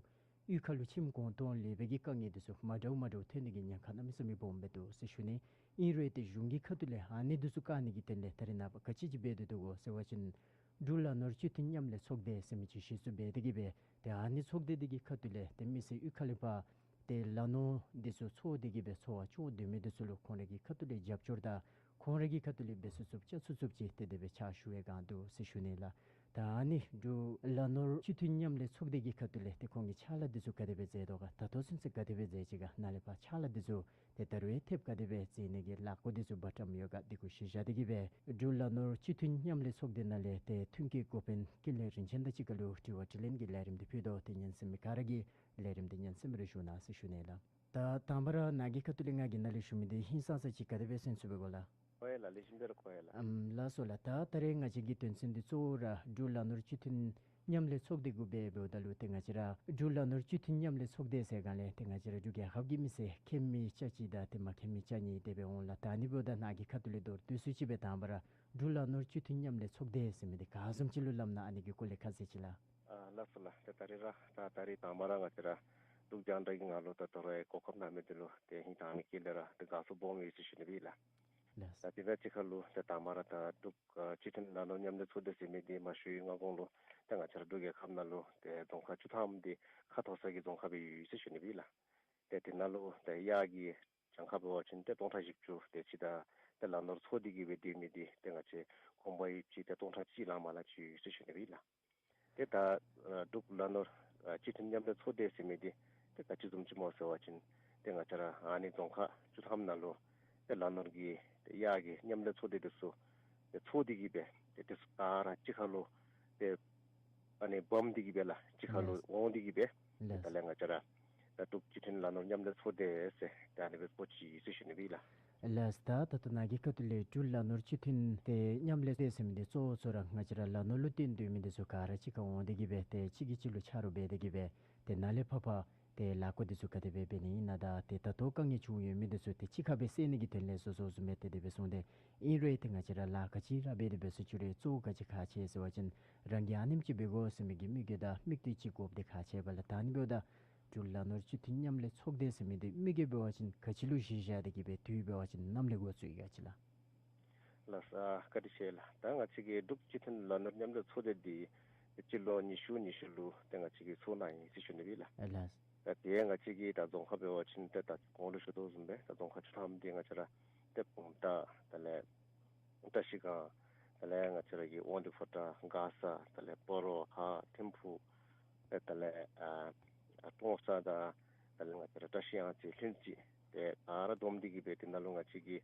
གཡུས་ཁ་ལུ་ཁྱིམ་གོང་ཐོག་ལེགས་པའི་གི་དཀའ་ངལ་འདི་ཚུ་མ་འདྲཝ་མ་འདྲཝ་ཐོན་ནི་གི་ཉེན་ཁ་གནམ་མེད་ས་མེད་སྦོམ་སྦེ་འདུག་ཟེར་ཞུ་ནི། ཨིན་རུང་ཏེ་གཞུང་གི་ཁ་ཐུག་ལས་ཨ་ནི་འདི་ཚུ་བཀག་ནི་གི་དོན་ལས་ད་རེས་ནངས་པ་ག་ཅི་ཅིག་འབད་དེ་འདུག་གོ་ཟེར་བ་ཅིན་འབྲུག་ལ་ནོར་སྤྱི་མཐུན་མཉམ་ལས་ཚོགས་སྡེ་ཟེར་མི་ཅིག་གཞི་བཙུགས་འབད་དེ་གི་སྦེ་ཏེ་ཨ་ནི་ཚོགས་སྡེ་འདི་གི་ཁ་ཐུག་ལས་ཏེ་མི་སེར་གཡུས་ཁ་ལས་ཕར་ཏེ་ལ་ནོར་འདི་ཚུ་འཚོ་སྟེ་གི་སྦེ་འཚོ་བ་སྐྱོང་སྡོད་མི་འདི་ཚུ་ལུ་ཁོང་རའི་གི་ཁ་ཐུག་ལས་རྒྱབ་སྐྱོར་དང་ཁོང་རའི་གི་ཁ་ཐུག་ལས་འབད་ཚུགས་ཚུགསཔ་རྐྱབ་ཚུགས་ཚུགསཔ་ཅིག་ཏེ་དེ་སྦེ་ཕྱག་ཞུ་བའི་བསྒང་འདུག་ཟེར་ཞུ་ནི་ལགས། ད་ཨ་ནི་འབྲུག་ལ་ནོར་སྤྱི་མཐུན་མཉམ་ལས་ཚོགས་སྡེ་གི་ཁ་ཐུག་ལས་ཏེ་ཁོང་གིས་ཕྱག་ལཱ་འདི་ཚུ་ག་དེ་སྦེ་མཛད་དོ་ག་ད་ལྟོ་ཚུན་ཚོད་ག་དེ་སྦེ་མཛད་ཅི་ག་ནཱ་ལས་ཕར་ཕྱག་ལཱ་འདི་ཚུ་ཏེ་ད་རུང་ཡང་ཐེབས་ག་དེ་སྦེ་མཛད་ནི་གི་ལཱ་འགོ་འདི་ཚུ་འབད་བཀྲམ་ཡོད་ག་འདི་གུ་གཞི་བཞག་སྟེ་གི་སྦེ་འབྲུག་ལ་ནོར་སྤྱི་མཐུན་མཉམ་ལས་ཚོགས་སྡེ་ནང་ལས་ཏེ་ཐོན་སྐྱེད་འགོ་དཔོན་ཀུན་ལེགས་རིན་ཆེན་དང་གཅིག་ཁར་ལུ་དྲི་བ་དྲིས་ལན་གྱི་ལས་རིམ་འདི་ཕུལ་དོ། ཏེ་ཉན་གསན་མི་ག་ར་གིས་ལས་རིམ་འདི་ཉན་གསན་པར་ཞུ་གནང་ཟེར་ཞུ་ནི་ལགས། ད་དང་པ་ར་ནཱ་གི་ཁ་ཐུག་ལས་ང་གིས་ནཱ་ལས་ཞུ་མི་འདི་ཧིང་སངས་ས་ཅིག་ག་དེ་སྦེ་གསན་ཚུགས་པས་གོ་ལགས། གོ་ཡི་ལགས། ལེགས་ཤོམ་སྦེ་ར་གོ་ཡི་ལགས། ཨམ་ལགས་སོ་ལགས། ད་ད་རེས་ང་བཅས་ཀྱི་དོན་ཚན་འདི་གཙོ་བོ་ར་འབྲུག་ལ་ནོར་སྤྱི་མཐུན་མཉམ་ལས་ཚོགས་སྡེ་གུ་འབད་འབདཝ་ད་ལུ་ཏེ་ང་བཅས་ར་འབྲུག་ལ་ནོར་སྤྱི་མཐུན་མཉམ་ལས་ཚོགས་སྡེ་ཟེར་སྒང་ལས་ཏེ་ང་བཅས་ར་འབྲུག་རྒྱལ་ཁབ་ཀྱི་མི་སེར་མཁྱེན་མི་ཆ་གཅིག་དང་ཏེ་མ་མཁྱེན་མི་ཆ་གཉིས་དེ་སྦེ་འོང་ལགས། ད་ཨ་ནི་འབདཝ་ད་ནཱ་གི་ཁ་ཐུག་ལས་མདོར་བསྡུས་སུ་ཅིག་སྦེ་དང་པ་ར་འབྲུག་ལ་ནོར་སྤྱི་མཐུན་མཉམ་ལས་ཚོགས་སྡེ་ཟེར་མི་འདི་ག་བཟུམ་ཅིག་ལུ་སླབ་ན་ཨ་ནི་གི་སྐོར་ལས་ཁ་གསལ་ཅིག་ལགས། ཨ་ལགས་སོ་ལགས། ཏེ་ད་རེས་ར་ད་ད་རེས་དང་པ་ར་ང་བཅས་ར་འབྲུག་རྒྱང་བསྒྲགས་ཀྱི་ངོ་ལུ་ད་ལྟོ་ར་གོ་སྐབས་གནང་མི་འདི་ལུ་ཏེ་ཧིང་དྭངས་མའི་དཀྱིལ་ལས་ར་ཏེ་དགའ་ཚོར་སྦོམ་ཡོད་ཟེར་ཞུ་ནི་སྦེ་ལགས། ལགས། ད་དེ་དང་གཅིག་ཁར་ལུ་ཏེ་དང་པ་ར་ད་འབྲུག་ཨ་སྤྱི་མཐུན་ལ་ནོར་མཉམ་ལས་ཚོགས་སྡེ་ཟེར་མི་འདི་མ་ཞུ་བའི་སྔ་གོང་ལུ་ཏེ་ང་བཅས་ར་འབྲུག་རྒྱལ་ཁབ་ནང་ལུ་ཏེ་རྫོང་ཁག་བཅུ་ཐམ་འདི་ཁ་འཐོར་ས་གི་རྫོང་ཁག་སྦེ་ཡོད་ཟེར་ཞུ་ནི་སྦེ་ལགས། ཏེ་དེ་ནང་ལུ་ཏེ་གཡག་གི་གྱངས་ཁ་འབད་བ་ཅིན་ཏེ་སྟོང་ཕྲག་བཞི་བཅུ་དེ་ཅིག་དང་ཏེ་ལ་ནོར་འཚོ་སྟེ་གི་སྦེ་སྡོད་མི་འདི་ཏེ་ང་བཅས་ཁོང་པ་ཡོདཔ་ཅིག་ཏེ་སྟོང་ཕྲག་གཅིག་ལང་མ་ལང་ཅིག་ཡོད་ཟེར་ཞུ་ནི་སྦེ་ལགས། ཏེ་ད་ཨ་འབྲུག་ལ་ནོར་ཨ་སྤྱི་མཐུན་མཉམ་ལས་ཚོགས་སྡེ་ཟེར་མི་འདི་ཏེ་ག་ཅི་བཟུམ་ཅིག་སྨོ་ཟེར་བ་ཅིན་ཏེ་ང་བཅས་ར་ཨ་ནི་རྫོང་ཁག་བཅུ་ཐམ་ནང་ལུ་ཏེ་ལ་ནོར་གྱི་ཏེ་གཡག་གི་མཉམ་ལས་ཚོགས་སྡེ་འདི་ཚུ་ཏེ་ཚོགས་ཏེ་གི་སྦེ་ཏེ་དེ་ཚུ་ག་ར་གཅིག་ཁར་ལུ་ཏེ་ཨ་ནི་སྦོམ་སྟེ་གི་སྦེ་ལགས་གཅིག་ཁར་ལུ་ལགས། འོང་སྟེ་གི་སྦེ་ཏེ་ལགས། ད་ལས་ང་བཅས་ར་ད་འབྲུག་སྤྱི་མཐུན་ལ་ནོར་མཉམ་ལས་ཚོགས་སྡེ་ཟེར་ཏེ་ཨ་ནི་སྦེ་འགོ་བཙུགས་ཡི་ཟེར་ཞུ་ནི་སྦེ་ལགས། ལགས། ད་ད་ལྟོ་ནཱ་གི་ཁ་ཐུག་ལས་འབྲུག་ལ་ནོར་སྤྱི་མཐུན་ཏེ་མཉམ་ལས་ཚོགས་སྡེ་ཟེར་མི་འདི་གཙོ་བོ་ཚུ་ར་ང་བཅས་ར་ལ་ནོར་ལུ་བརྟེན་སྡོད་མི་འདི་ཚུ་ག་ར་གཅིག་ཁར་འོང་སྟེ་གི་སྦེ་ཏེ་གཅིག་གིས་གཅིག་ལུ་ཆ་རོགས་འབད་དེ་གི་སྦེ་ཏེ་ནཱ་ལས་ཕར་ཕར་ཏེ་ལཱ་འགོ་འདི་ཚུ་ག་དེ་སྦེ་འབད་ནི་ཨིན་ན་དང་ཏེ་ད་ལྟོ་དཀའ་ངལ་བྱུང་ཡོད་མི་འདི་ཚུ་ཏེ་གཅིག་ཁར་སྦེ་སེལ་ནི་གི་དོན་ལས་སོ་སོ་བཟུམ་སྦེ་ཏེ་དེ་སྦེ་གསུངས་ཏེ་ཨིན་རུང་ཏེ་ང་བཅས་ར་ལཱ་ག་ཅི་ར་འབད་དེ་འབད་སོང་ཅི་རུང་གཙོ་བོ་ག་ཅི་ཁག་ཆེ་ཟེར་བ་ཅིན་རང་གིས་ཨ་ནེམ་ཅིག་འབད་དགོ་ཟེར་མི་གི་དམིགས་ཡུལ་དང་དམིགས་གཏད་ཅིག་དགོཔ་འདི་ཁག་ཆེ་བས་ལགས། ད་ཨ་ནི་འབདཝ་ད་འབྲུག་ལ་ནོར་སྤྱི་མཐུན་མཉམ་ལས་ཚོགས་སྡེ་ཟེར་མི་འདི་དམིགས་ཡུལ་འབད་བ་ཅིན་ག་ཅི་ལུ་གཞི་བཞག་སྟེ་གི་སྦེ་དུས་འབད་བ་ཅིན་ནམ་ལས་འགོ་བཙུགས་ཡི་ག་ཅིག་ལགས། ལགས་སོ། བཀའ་དྲིན་ཆེ་ལགས། ད་ང་བཅས་ཀྱི་འབྲུག་སྤྱི་མཐུན་ལ་ནོར་མཉམ་ལས་ཚོགས་སྡེ་འདི་སྤྱི་ལོ་ཉི་ཤུ་ཉི་ཤུ་ལུ་ཏེ་ང་བཅས་ཀྱིས་ཚོགས་གནང་ཡི་ཟེར་ཞུ་ནི་སྦེ་ལགས། ལགས། ད་དེ་ང་བཅས་ཀྱི་ད་རྫོང་ཁག་འབད་བ་ཅིན་ཏེ་ད་གོང་ལུ་ཞུ་དོ་བཟུམ་སྦེ་ད་རྫོང་ཁག་བཅུ་ཐམ་འདི་ང་བཅས་ར་ཏེ་བུམ་ཐང་དེ་ལས་བཀྲ་ཤིས་སྒང་དེ་ལས་ང་བཅས་ར་གི་དབང་འདུས་ཕོ་བྲང་མགར་ས་དེ་ལས་སྤ་རོ་ཧཱ་ཐིམ་ཕུག་ཏེ་དེ་ལས་ཨ་ཀྲོང་གསར་དང་དེ་ལས་ང་བཅས་ར་བཀྲ་ཤིས་གཡང་རྩེ་ལྷུན་རྩེ་ཏེ་ག་ར་བསྡོམས་ཏེ་གི་སྦེ་དེ་ནང་ལུ་ང་བཅས་ཀྱི་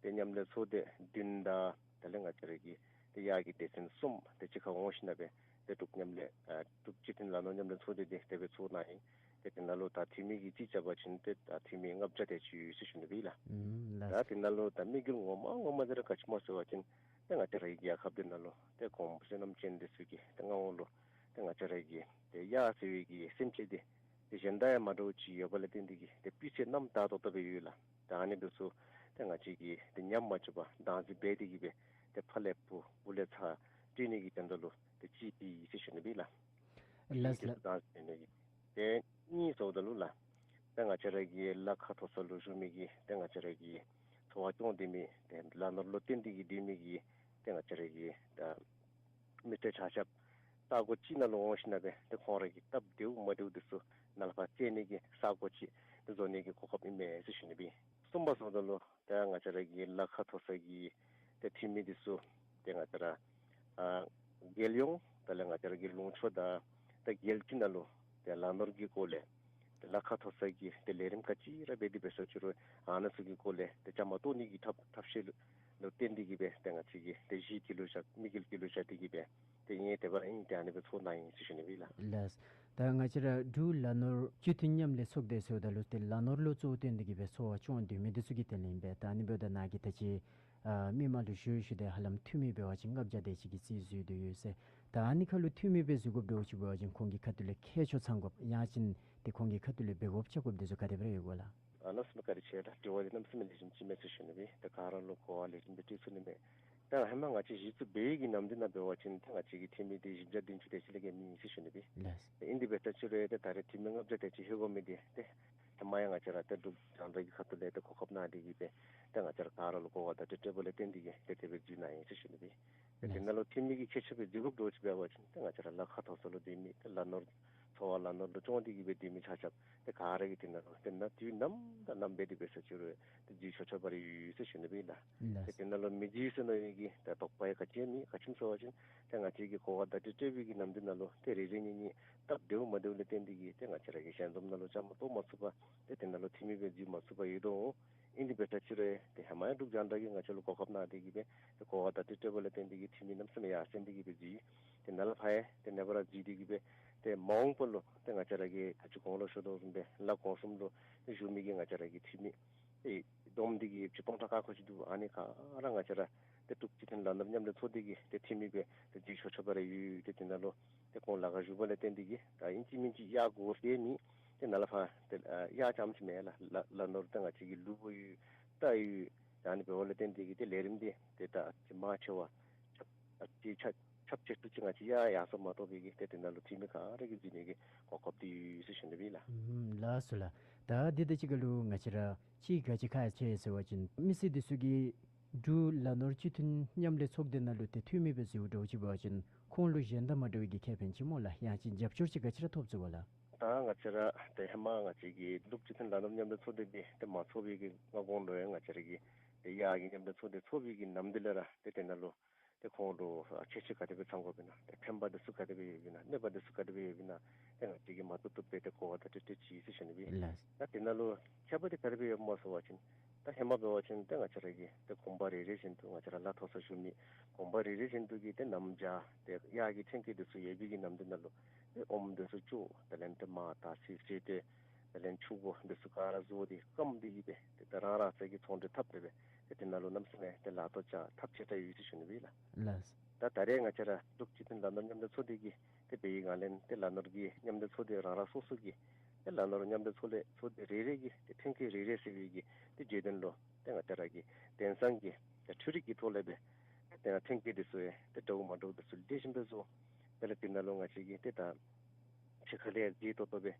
ཏེ་མཉམ་ལས་ཚོགས་སྡེ་བདུན་དང་དེ་ལས་ང་བཅས་ར་གི་ཏེ་གཡག་གི་སྡེ་ཚན་གསུམ་ཏེ་གཅིག་ཁར་འོང་ཞིནམ་སྦེ་ཏེ་འབྲུག་མཉམ་ལས་ཨ་འབྲུག་སྤྱི་མཐུན་ལ་ནོར་མཉམ་ལས་ཚོགས་སྡེ་འདི་དེ་སྦེ་ཚོགས་གནང་ཡི། ཏེ་དེ་ནང་ལུ་ད་འཐུས་མི་གི་ཅིག་རྐྱབ་པ་ཅིན་ཏེ་ད་འཐུས་མི་ལྔ་བརྒྱ་དེ་ཅིག་ཡོད་ཟེར་ཞུ་ནི་སྦེ་ལགས། ཨུམ་ལགས། ད་དེ་ནང་ལུ་ད་དམིགས་ཡུལ་ངོ་མ་ངོ་མ་འདི་ར་ག་ཅི་སྨོ་ཟེར་བ་ཅིན་ཏེ་ང་བཅས་རའི་རྒྱལ་ཁབ་འདི་ནང་ལུ་ཏེ་གོང་བུ་བསོད་ནམས་ཅན་འདི་ཚུ་གི་ཏེ་མངའ་འོག་ལུ་ཏེ་ང་བཅས་ར་གི་ཏེ་གཡག་ཟེར་བའི་གི་སེམས་ཅན་འདི་ཏེ་གཞན་དང་ཡང་མ་འདྲཝ་ཅིག་ཡོད་པ་ལས་བརྟེན་ཏེ་གིས་ཏེ་སྤུས་ཚད་རྣམ་དག་ཏོག་ཏོ་སྦེ་ཡོད་ལགས། ད་ཨ་ནི་འདི་ཚུ་ཏེ་ང་བཅས་ཀྱིས་ཏེ་ཉམས་མ་བཅུག་པར་བདག་འཛིན་འབད་དེ་གིས་སྦེ་ཏེ་ཕར་ལས་བུ་ལས་ཚ་སྤྲོད་ནི་གི་དོན་དག་ལུ་ཏེ་གཅིག་འདི་ཨིན་ཟེར་ཞུ་ནི་སྦེ་ལགས། ལགས་ལགས། བདག་འཛིན་འབད་ནི་གི། ཏེ་གཉིས་ཟེརཝ་ད་ལུ་ལགས། ཏེ་ང་བཅས་ར་གི་ལ་ཁ་མཐོ་ས་ལུ་བཞུགས་མི་གི་ཏེ་ང་བཅས་ར་གི་འཚོ་བ་སྐྱོང་སྡོད་མི་ཏེ་ལ་ནོར་ལུ་བརྟེན་ཏེ་གིས་སྡོད་མི་གི་ཏེ་ང་བཅས་ར་གི་ད་མི་སྡེ་ཆ་ཁྱབ་ས་གོ་གཅིག་ནང་ལུ་འོང་ཞིནམ་ལས་ཏེ་ཁོང་ར་གི་སྟབས་བདེཝ་མ་བདེཝ་འདི་ཚུ་ནཱ་ལས་ཕར་བཙལ་ནི་གི་ས་གོ་ཅིག་ཏེ་བཟོ་ནི་གི་གོ་སྐབས་ཨིན་མས་ཟེར་ཞུ་ནི་སྦེ། གསུམ་པ་ཟེརཝ་ད་ལུ་ཏེ་ང་བཅས་ར་གི་ལ་ཁ་མཐོ་ས་གི་ཏེ་འཐུས་མི་འདི་ཚུ་ཏེ་ང་བཅས་ར་ཨ་རྒྱལ་ཡོངས་དེ་ལས་ང་བཅས་ར་གི་ལུང་ཕྱོགས་དང་ཏེ་རྒྱལ་སྤྱི་ནང་ལུ་ཏེ་ལ་ནོར་གྱི་སྐོར་ལས་ཏེ་ལ་ཁ་མཐོ་ས་གི་ཏེ་ལས་རིམ་ག་ཅི་ར་འབད་དེ་འབད་ས་ཅི་རུང་ཨ་ནི་ཚུ་གི་སྐོར་ལས་ཏེ་བཅའ་མར་གཏོགས་ནི་གི་ཐབས་ཐབས་ཤེས་ལུ་ལུ་བརྟེན་ཏེ་གིས་སྦེ་ཏེ་ང་བཅས་ཀྱིས་ཏེ་གཞི་དེ་ལུ་བཞག་དམིགས་ཡུལ་དེ་ལུ་བཞག་སྟེ་གིས་སྦེ་ཏེ་ཨིན་དེ་སྦེ་ཨིན་ཏེ་ཨ་ནི་སྦེ་ཚོགས་གནང་ཡི་ཟེར་ཞུ་ནི་སྦེ་ལགས། ལགས། ད་ང་བཅས་ར་འབྲུག་ལ་ནོར་སྤྱི་མཐུན་མཉམ་ལས་ཚོགས་སྡེ་ཟེརཝ་ད་ལུ་ཏེ་ལ་ནོར་ལུ་གཙོ་བོ་བཏོན་ཏེ་གིས་སྦེ་འཚོ་བ་སྐྱོང་སྡོད་མི་འདི་ཚུ་གི་དོན་ལུ་ཨིན་པས། ད་ཨ་ནི་འབདཝ་ད་ནཱ་གིས་ད་ཅི་ཨ་མི་མང་ལུ་ཞུ་ཞུ་སྟེ་ཧ་ལམ་འཐུས་མི་འབད་བ་ཅིན་ལྔ་བརྒྱ་དེ་ཅིག་གི་རྩིས་བཟོ་སྟེ་ཡོད་ཟེར། ད་ཨ་ནི་ཁར་ལུ་འཐུས་མི་སྦེ་འཛུལ་དགོཔ་འདྲཝ་ཅིག་འབད་བ་ཅིན་ཁོང་གི་ཁ་ཐུག་ལས་མཁས་མཆོག་ཚང་དགོཔ་ཡང་ཅིན་ཏེ་ཁོང་གི་ཁ་ཐུག་ལས་འབད་དགོཔ་རྐྱབ་དགོཔ་འདི་ཚུ་ག་དེ་སྦེ་ར་ཡོད་གོ་ལགས། ཨ་གནམ་མེད་ས་མེད་བཀའ་དྲིན་ཆེ་ལགས། དྲི་བ་འདི་གནམ་མེད་ས་མེད་ལེགས་ཤོམ་ཅིག་མས་ཟེར་ཞུ་ནི་སྦེ། ད་ག་ར་ལུ་གོ་བ་ལེགས་ཤོམ་སྦེ་སྤྲོད་ཚུགས་ནི་མས། ད་ཧེ་མ་ང་བཅས་གཞི་བཙུགས་འབད་བའི་གི་ནམ་དུས་ནང་འབད་བ་ཅིན་ད་ང་བཅས་ཀྱི་འཐུས་མི་འདི་བཞི་བརྒྱ་བདུན་ཅུ་དེ་ཅིག་ལས་བརྒལ་མེད་ཟེར་ཞུ་ནི་སྦེ། ལགས། ཨིན་དེ་འབད་ས་ཅི་རུང་ཏེ་ད་རེས་འཐུས་མི་ལྔ་བརྒྱ་དེ་ཅིག་ལྷོད་དགོ་མི་འདི་ཏེ་ཧེ་མ་ཡང་ང་བཅས་ར་ཏེ་འབྲུག་རྒྱང་བསྒྲགས་ཀྱི་ཁ་ཐུག་ལས་ཏེ་གོ་སྐབས་གནང་སྟེ་གིས་སྦེ་ཏེ་ང་བཅས་ར་ག་ར་ལུ་གོ་བ་བརྡ་སྤྲོད་སྤྲོདཔ་ལས་བརྟེན་ཏེ་གིས་ཏེ་དེ་སྦེ་འཛུལ་གནང་ཡི་ཟེར་ཞུ་ནི་སྦེ། ཏེ་དེ་ནང་ལུ་འཐུས་མི་གི་ཁྱད་ཆོས་སྦེ་འཛུལ་དགོཔ་འདྲཝ་ཅིག་འབད་བ་ཅིན་ཏེ་ང་བཅས་ར་ལ་ཁ་མཐོ་ས་ལུ་སྡོད་མི་ཏེ་ལ་ནོར་འཚོ་བ་ལ་ནོར་ལུ་སྐྱོང་སྟེ་གིས་སྦེ་སྡོད་མི་ཆ་ཁྱབ་ཏེ་ག་ར་གིས་དེ་ནང་ལུ་ཏེ་ནཱ་དུས་ནམ་དང་ནམ་འབད་དེ་འབད་ས་ཅི་རུང་ཏེ་འཛུལ་ཆོག་ཆོགཔ་ར་ཡོད་ཟེར་ཞུ་ནི་སྦེ་ལགས། ལགས། ཏེ་དེ་ནང་ལུ་མི་འཛུལ་ཟེར་མནོ་བའི་གི་ཏེ་དོགས་པ་ཡང་ག་ཅི་ཡང་མེད། ག་ཅི་སྨོ་ཟེར་བ་ཅིན་ཏེ་ང་བཅས་ཀྱིས་གོ་བ་བརྡ་སྤྲོད་སྤྲོད་པའི་གི་ནམ་དུས་ནང་ལུ་ཏེ་རེ་རེ་གཉིས་གཉིས་སྟབས་བདེཝ་མ་བདེཝ་ལས་བརྟེན་ཏེ་གིས་ཏེ་ང་བཅས་ར་གི་ཞལ་འཛོམས་ནང་ལུ་བཅའ་མར་གཏོགས་མ་ཚུགས་པར་ཏེ་དེ་ནང་ལུ་འཐུས་མི་སྦེ་འཛུལ་མ་ཚུགས་པར་ཡོད་དོ་འོང་། ཨིན་དེ་འབད་ས་ཅི་རུང་ཏེ་ཧེ་མ་ཡང་འབྲུག་རྒྱང་བསྒྲགས་ཀྱིས་ང་བཅས་ལུ་གོ་སྐབས་གནང་སྟེ་གིས་སྦེ་ཏེ་གོ་བ་བརྡ་སྤྲོད་སྤྲོདཔ་ལས་བརྟེན་ཏེ་གིས་འཐུས་མི་གནམ་མེད་ས་མེད་ཡར་སེང་སྟེ་གིས་སྦེ་འཛུལ། ཏེ་ནཱ་ལས་ཕར་ཡང་ཏེ་ནངས་པ་ར་འཛུལ་ཏེ་གིས་སྦེ་ཏེ་མ་འོངས་པ་ལུ་ཏེ་ང་བཅས་ར་གིས་ད་ཅི་གོང་ལུ་ཞུ་དོ་བཟུམ་སྦེ་ལ་གོང་གསུམ་ལུ་ཏེ་བཞུགས་མི་གི་ང་བཅས་ར་གི་འཐུས་མི་ཏེ་བསྡོམས་ཏེ་གིས་སྤྱི་སྟོང་ཕྲག་ཁ་ཁ་ཅིག་འདུག། ཨ་ནི་ག་ར་ང་བཅས་ར་ཏེ་འབྲུག་སྤྱི་མཐུན་ལ་ནོར་མཉམ་ལས་ཚོགས་སྡེ་གི་ཏེ་འཐུས་མི་སྦེ་ཏེ་འཛུལ་ཆོག་ཆོགཔ་ར་ཡོད། ཏེ་དེ་ནང་ལུ་ཏེ་ཁོང་ལཱ་ཁར་བཞུགསཔ་ལས་བརྟེན་ཏེ་གིས་ད་ཨིན་ཅི་མིན་ཅི་གཡག་དགོ་ཟེར་མེད། ཏེ་ནཱ་ལས་ཕར་ཏེ་ཨ་གཡག་རྐྱངམ་ཅིག་མེན་ལགས། ལ་ལ་ནོར་ཏེ་ང་བཅས་ཀྱི་ལུག་ཡོད། རྟ་ཡོད། ད་ཨ་ནི་འབདཝ་ལས་བརྟེན་ཏེ་གིས་ཏེ་ལས་རིམ་འདི་ཏེ་ད་ཅིག་མང་ཆེ་བ་ཁྱབ་ཨ་ཅིག་ཁྱབ་ཁྱབ་ཆེ་ཏོག་ཅིག་ང་བཅས་གཡག་ཡར་སོངམ་མ་གཏོགས་པའི་གི་ཏེ་དེ་ནང་ལུ་འཐུས་མི་ག་ར་གིས་འཛུལ་ནི་གི་གོ་སྐབས་འདི་ཡོད་ཟེར་ཞུ་ནི་སྦེ་ལགས། ཨུམ་ལགས་སོ་ལགས། ད་འདི་དང་གཅིག་ཁར་ལུ་ང་བཅས་ར་ཅིག་ག་ཅི་ཁག་ཆེ་ཟེར་བ་ཅིན་མི་སེར་འདི་ཚུ་གིས་འབྲུག་ལ་ནོར་སྤྱི་མཐུན་མཉམ་ལས་ཚོགས་སྡེ་ནང་ལུ་ཏེ་འཐུས་མི་སྦེ་འཛུལཝ་འདྲཝ་ཅིག་འབད་བ་ཅིན་ཁོང་ལུ་གཞན་དང་མ་འདྲ་བའི་གི་ཁེ་ཕན་ཅིག་སྨོ་ལགས། ཡང་ཅིན་རྒྱབ་སྐྱོར་ཅིག་ག་ཅི་ར་ཐོབ་ཚུགས་པས་ལགས། ད་ང་བཅས་ར་ཏེ་ཧེ་མ་ང་བཅས་ཀྱི་འབྲུག་སྤྱི་མཐུན་ལ་ནོར་མཉམ་ལས་ཚོགས་སྡེ་འདི་ཏེ་མ་ཚོགས་པའི་གི་སྔ་གོང་ལུ་ཡང་ང་བཅས་ར་གི་ཏེ་གཡག་གི་མཉམ་ལས་ཚོགས་སྡེ་ཚོགས་པའི་གི་ནམ་དུས་ལས་ར་ཏེ་དེ་ནང་ལུ་ཏེ་ཁོང་ལུ་ཨ་ཁྱད་ཆོས་ག་དེ་སྦེ་ཚང་དགོཔ་ཨིན་ན། ཏེ་ཕན་པ་འདི་ཚུ་ག་དེ་སྦེ་ཡོདཔ་ཨིན་ན། གནོད་པ་འདི་ཚུ་ག་དེ་སྦེ་ཡོདཔ་ཨིན་ན། ཏེ་ང་བཅས་ཀྱིས་མ་བཏུབ་བཏུབ་སྦེ་ཏེ་གོ་བ་བརྡ་སྤྲོད་སྤྲོད་ཅི་ཟེར་ཞུ་ནི་སྦེ། ལགས། ད་དེ་ནང་ལུ་ཁྱད་པར་འདི་ག་དེ་སྦེ་ཡོདཔ་སྨོ་ཟེར་བ་ཅིན་ད་ཧེ་མ་འབད་བ་ཅིན་ཏེ་ང་བཅས་ར་གི་ཏེ་གོང་པ་རེ་རེ་བཞིན་དུ་ང་བཅས་ར་ལ་མཐོ་སར་བཞུགས་མི་གོང་པ་རེ་རེ་བཞིན་དུ་གིས་ཏེ་གནམ་བྱཱར་ཏེ་གཡག་གི་ཐོན་སྐྱེད་འདི་ཚུ་ཡོད་པའི་གི་ནམ་དུས་ནང་ལུ་ཏེ་ཨོམ་འདི་ཚུ་བཙུགས། དེ་ལས་ཏེ་མར་དར་ཚི་བཙུགས་ཏེ་དེ་ལས་ཕྱུར་གུ་འདི་ཚུ་ག་ར་བཟོ་སྟེ་སྐམ་སྟེ་གིས་སྦེ་ཏེ་ད་རང་རང་སོའི་གི་ཚོང་འབྲེལ་འཐབ་སྟེ་སྦེ་ཏེ་དེ་ནང་ལུ་གནམ་མེད་ས་མེད་ཏེ་ལཱ་ཐོག་བཅའ་ཐབས་ཅིག་ར་ཡོད་ཟེར་ཞུ་ནི་སྦེ་ལགས། ལགས། ད་ད་རེས་ང་བཅས་ར་འབྲུག་སྤྱི་མཐུན་ལ་ནོར་མཉམ་ལས་ཚོགས་སྡེ་གི་ཏེ་འབད་བའི་སྒང་ལས་ཏེ་ལ་ནོར་གྱི་མཉམ་ལས་ཚོགས་སྡེ་རང་རང་སོ་སོ་གི་ཏེ་ལ་ནོར་མཉམ་ལས་ཚོགས་ལས་ཚོགས་སྡེ་རེ་རེ་གི་ཏེ་ཐོན་སྐྱེད་རེ་རེ་ཟེར་བའི་གི་ཏེ་བརྗོད་དོན་ལུ་ཏེ་ང་བཅས་ར་གི་དེང་སང་གི་ཏེ་འཕྲུལ་རིག་གི་ཐོག་ལས་སྦེ་ཏེ་ཐོན་སྐྱེད་འདི་ཚུ་ཡང་ཏེ་འདྲཝ་མ་འདྲཝ་འདི་ཚུ་ལེགས་ཤོམ་སྦེ་བཟོ། དེ་ལས་དེ་ནང་ལུ་ང་བཅས་ཀྱིས་ཏེ་ད་ཕྱི་ཁ་ལས་མཛེས་ཏོག་ཏོ་སྦེ་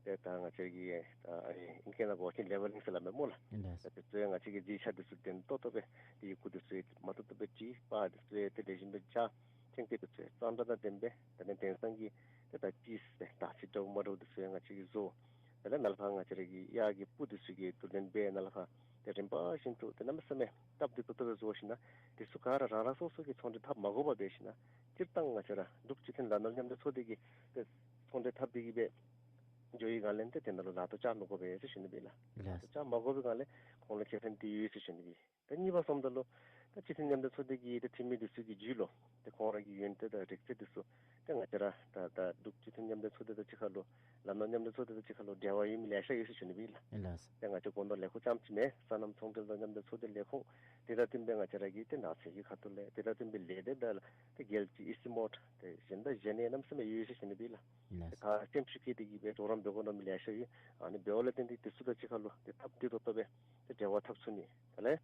ཏེ་ད་ང་བཅས་ཀྱིས་ད་ཨ་ནི་ཨིང་སྐད་ནང་འབད་བ་ཅིན་ལེ་བ་ལིང་ཟེར་སླབ་མས་སྨོ་ལགས། ལགས། ད་དེ་ཚུ་ཡང་ང་བཅས་ཀྱིས་མཛེས་ཆ་འདི་ཚུ་ལྡན་ཏོག་ཏོ་སྦེ་ཏེ་ཡི་གུ་འདི་ཚུ་ཡང་མ་བཏུབ་བཏུབ་སྦེ་བྲིས། པར་འདི་ཚུ་ཡང་ཏེ་ལེགས་ཤོམ་སྦེ་བཅག། ཐོན་སྐྱེད་འདི་ཚུ་ཡང་གཙང་སྦྲ་དང་ལྡནམ་སྦེ་དེ་ལས་དེང་སང་གི་ཏེ་ད་ཅིག་ཟེར་ད་ཅི་འདྲཝ་མ་འདྲཝ་འདི་ཚུ་ཡང་ང་བཅས་ཀྱིས་བཟོ། དེ་ལས་ནཱ་ལས་ཕར་ང་བཅས་ར་གི་གཡག་གི་སྤུ་འདི་ཚུ་གི་བསྡུ་ལེན་འབད། ནཱ་ལས་ཕར་ཏེ་རིམ་པ་བཞིན་དུ་ཏེ་གནམ་མེད་ས་མེད་སྟབས་བདེ་ཏོག་ཏོ་སྦེ་བཟོ་ཞིནམ་ལས་འདི་ཚུ་ག་ར་རང་རང་སོ་སོ་གི་ཚོང་འབྲེལ་འཐབ་མ་དགོ་པར་འབད་ཞིནམ་ལས་སྤྱིར་བཏང་ང་བཅས་ར་འབྲུག་སྤྱི་མཐུན་ལ་ནོར་མཉམ་ལས་ཚོགས་སྡེ་གི་ཏེ་ཚོང་འབྲེལ་འཐབ་སྟེ་གིས་སྦེ་འགྱོ་བའི་སྒང་ལས་ཏེ་དེ་ནང་ལུ་ལཱ་ཐོག་བཅའ་མི་དགོ་པས་ཟེར་ཞུ་ནི་སྦེ་ལགས། ལགས། ལཱ་ཐོག་བཅའ་མ་དགོ་པའི་སྒང་ལས་ཁོང་ལུ་ཁེ་ཕན་འདི་ཡོད་ཟེར་ཞུ་ནི་སྦེ། ད་གཉིས་པ་སོངམ་ད་ལུ་ ད་སྤྱི་མཐུན་མཉམ་འབྲེལ་ཚོགས་སྡེ་གི་ད་འཐུས་མི་འདི་ཚུ་གི་རྒྱུད་ལུ་ཏེ་ཁོང་ར་གི་ཡོན་ཏན་དང་རིག་རྩལ་འདི་ཚུ་ཏེ་ང་བཅས་ར་ད་ད་འབྲུག་སྤྱི་མཐུན་མཉམ་འབྲེལ་ཚོགས་སྡེ་དང་གཅིག་ཁར་ལུ་ལ་ནོར་མཉམ་འབྲེལ་ཚོགས་སྡེ་དང་གཅིག་ཁར་ལུ་འབྲེལ་བ་ཡོད་མི་ལེ་ཤ་ཡོད་ཟེར་ཞུ་ནི་སྦེ་ལགས། ལགས། ཏེ་ང་བཅས་དགོངས་དོན་ལས་ཁུངས་རྐྱངམ་ཅིག་མེན། སོ་ནམ་ཚོང་འབྲེལ་དང་མཉམ་འབྲེལ་ཚོགས་སྡེ་ལས་ཁུངས་དེ་དང་བསྟུན་སྦེ་ང་བཅས་ར་གི་ཏེ་ནགས་ཚལ་གྱི་ཁ་ཐུག་ལས་དེ་དང་བསྟུན་སྦེ་ལས་སྡེ་དང་ཏེ་རྒྱལ་སྤྱི་ཨི་སི་མོཊ་ཏེ་གཞན་དང་གཞན་ཡང་གནམ་མེད་ས་མེད་ཡོད་ཟེར་ཞུ་ནི་སྦེ་ལགས། ལགས། ད་སེམས་ཤུགས་བསྐྱེད་དེ་གིས་སྦེ་གྲོགས་རམ་འབད་དགོ་མནོ་མི་ལེ་ཤ་ཡོད། ཨ་ནི་འབདཝ་ལས་བརྟེན་ཏེ་དེ་ཚུ་དང་གཅིག་ཁར་ལུ་ཏེ་སྟབས་བདེ་ཏོག་ཏོ་སྦེ་ཏེ་འབྲེལ་བ་འཐབ་ཚུགས་ནི། དེ་ལས་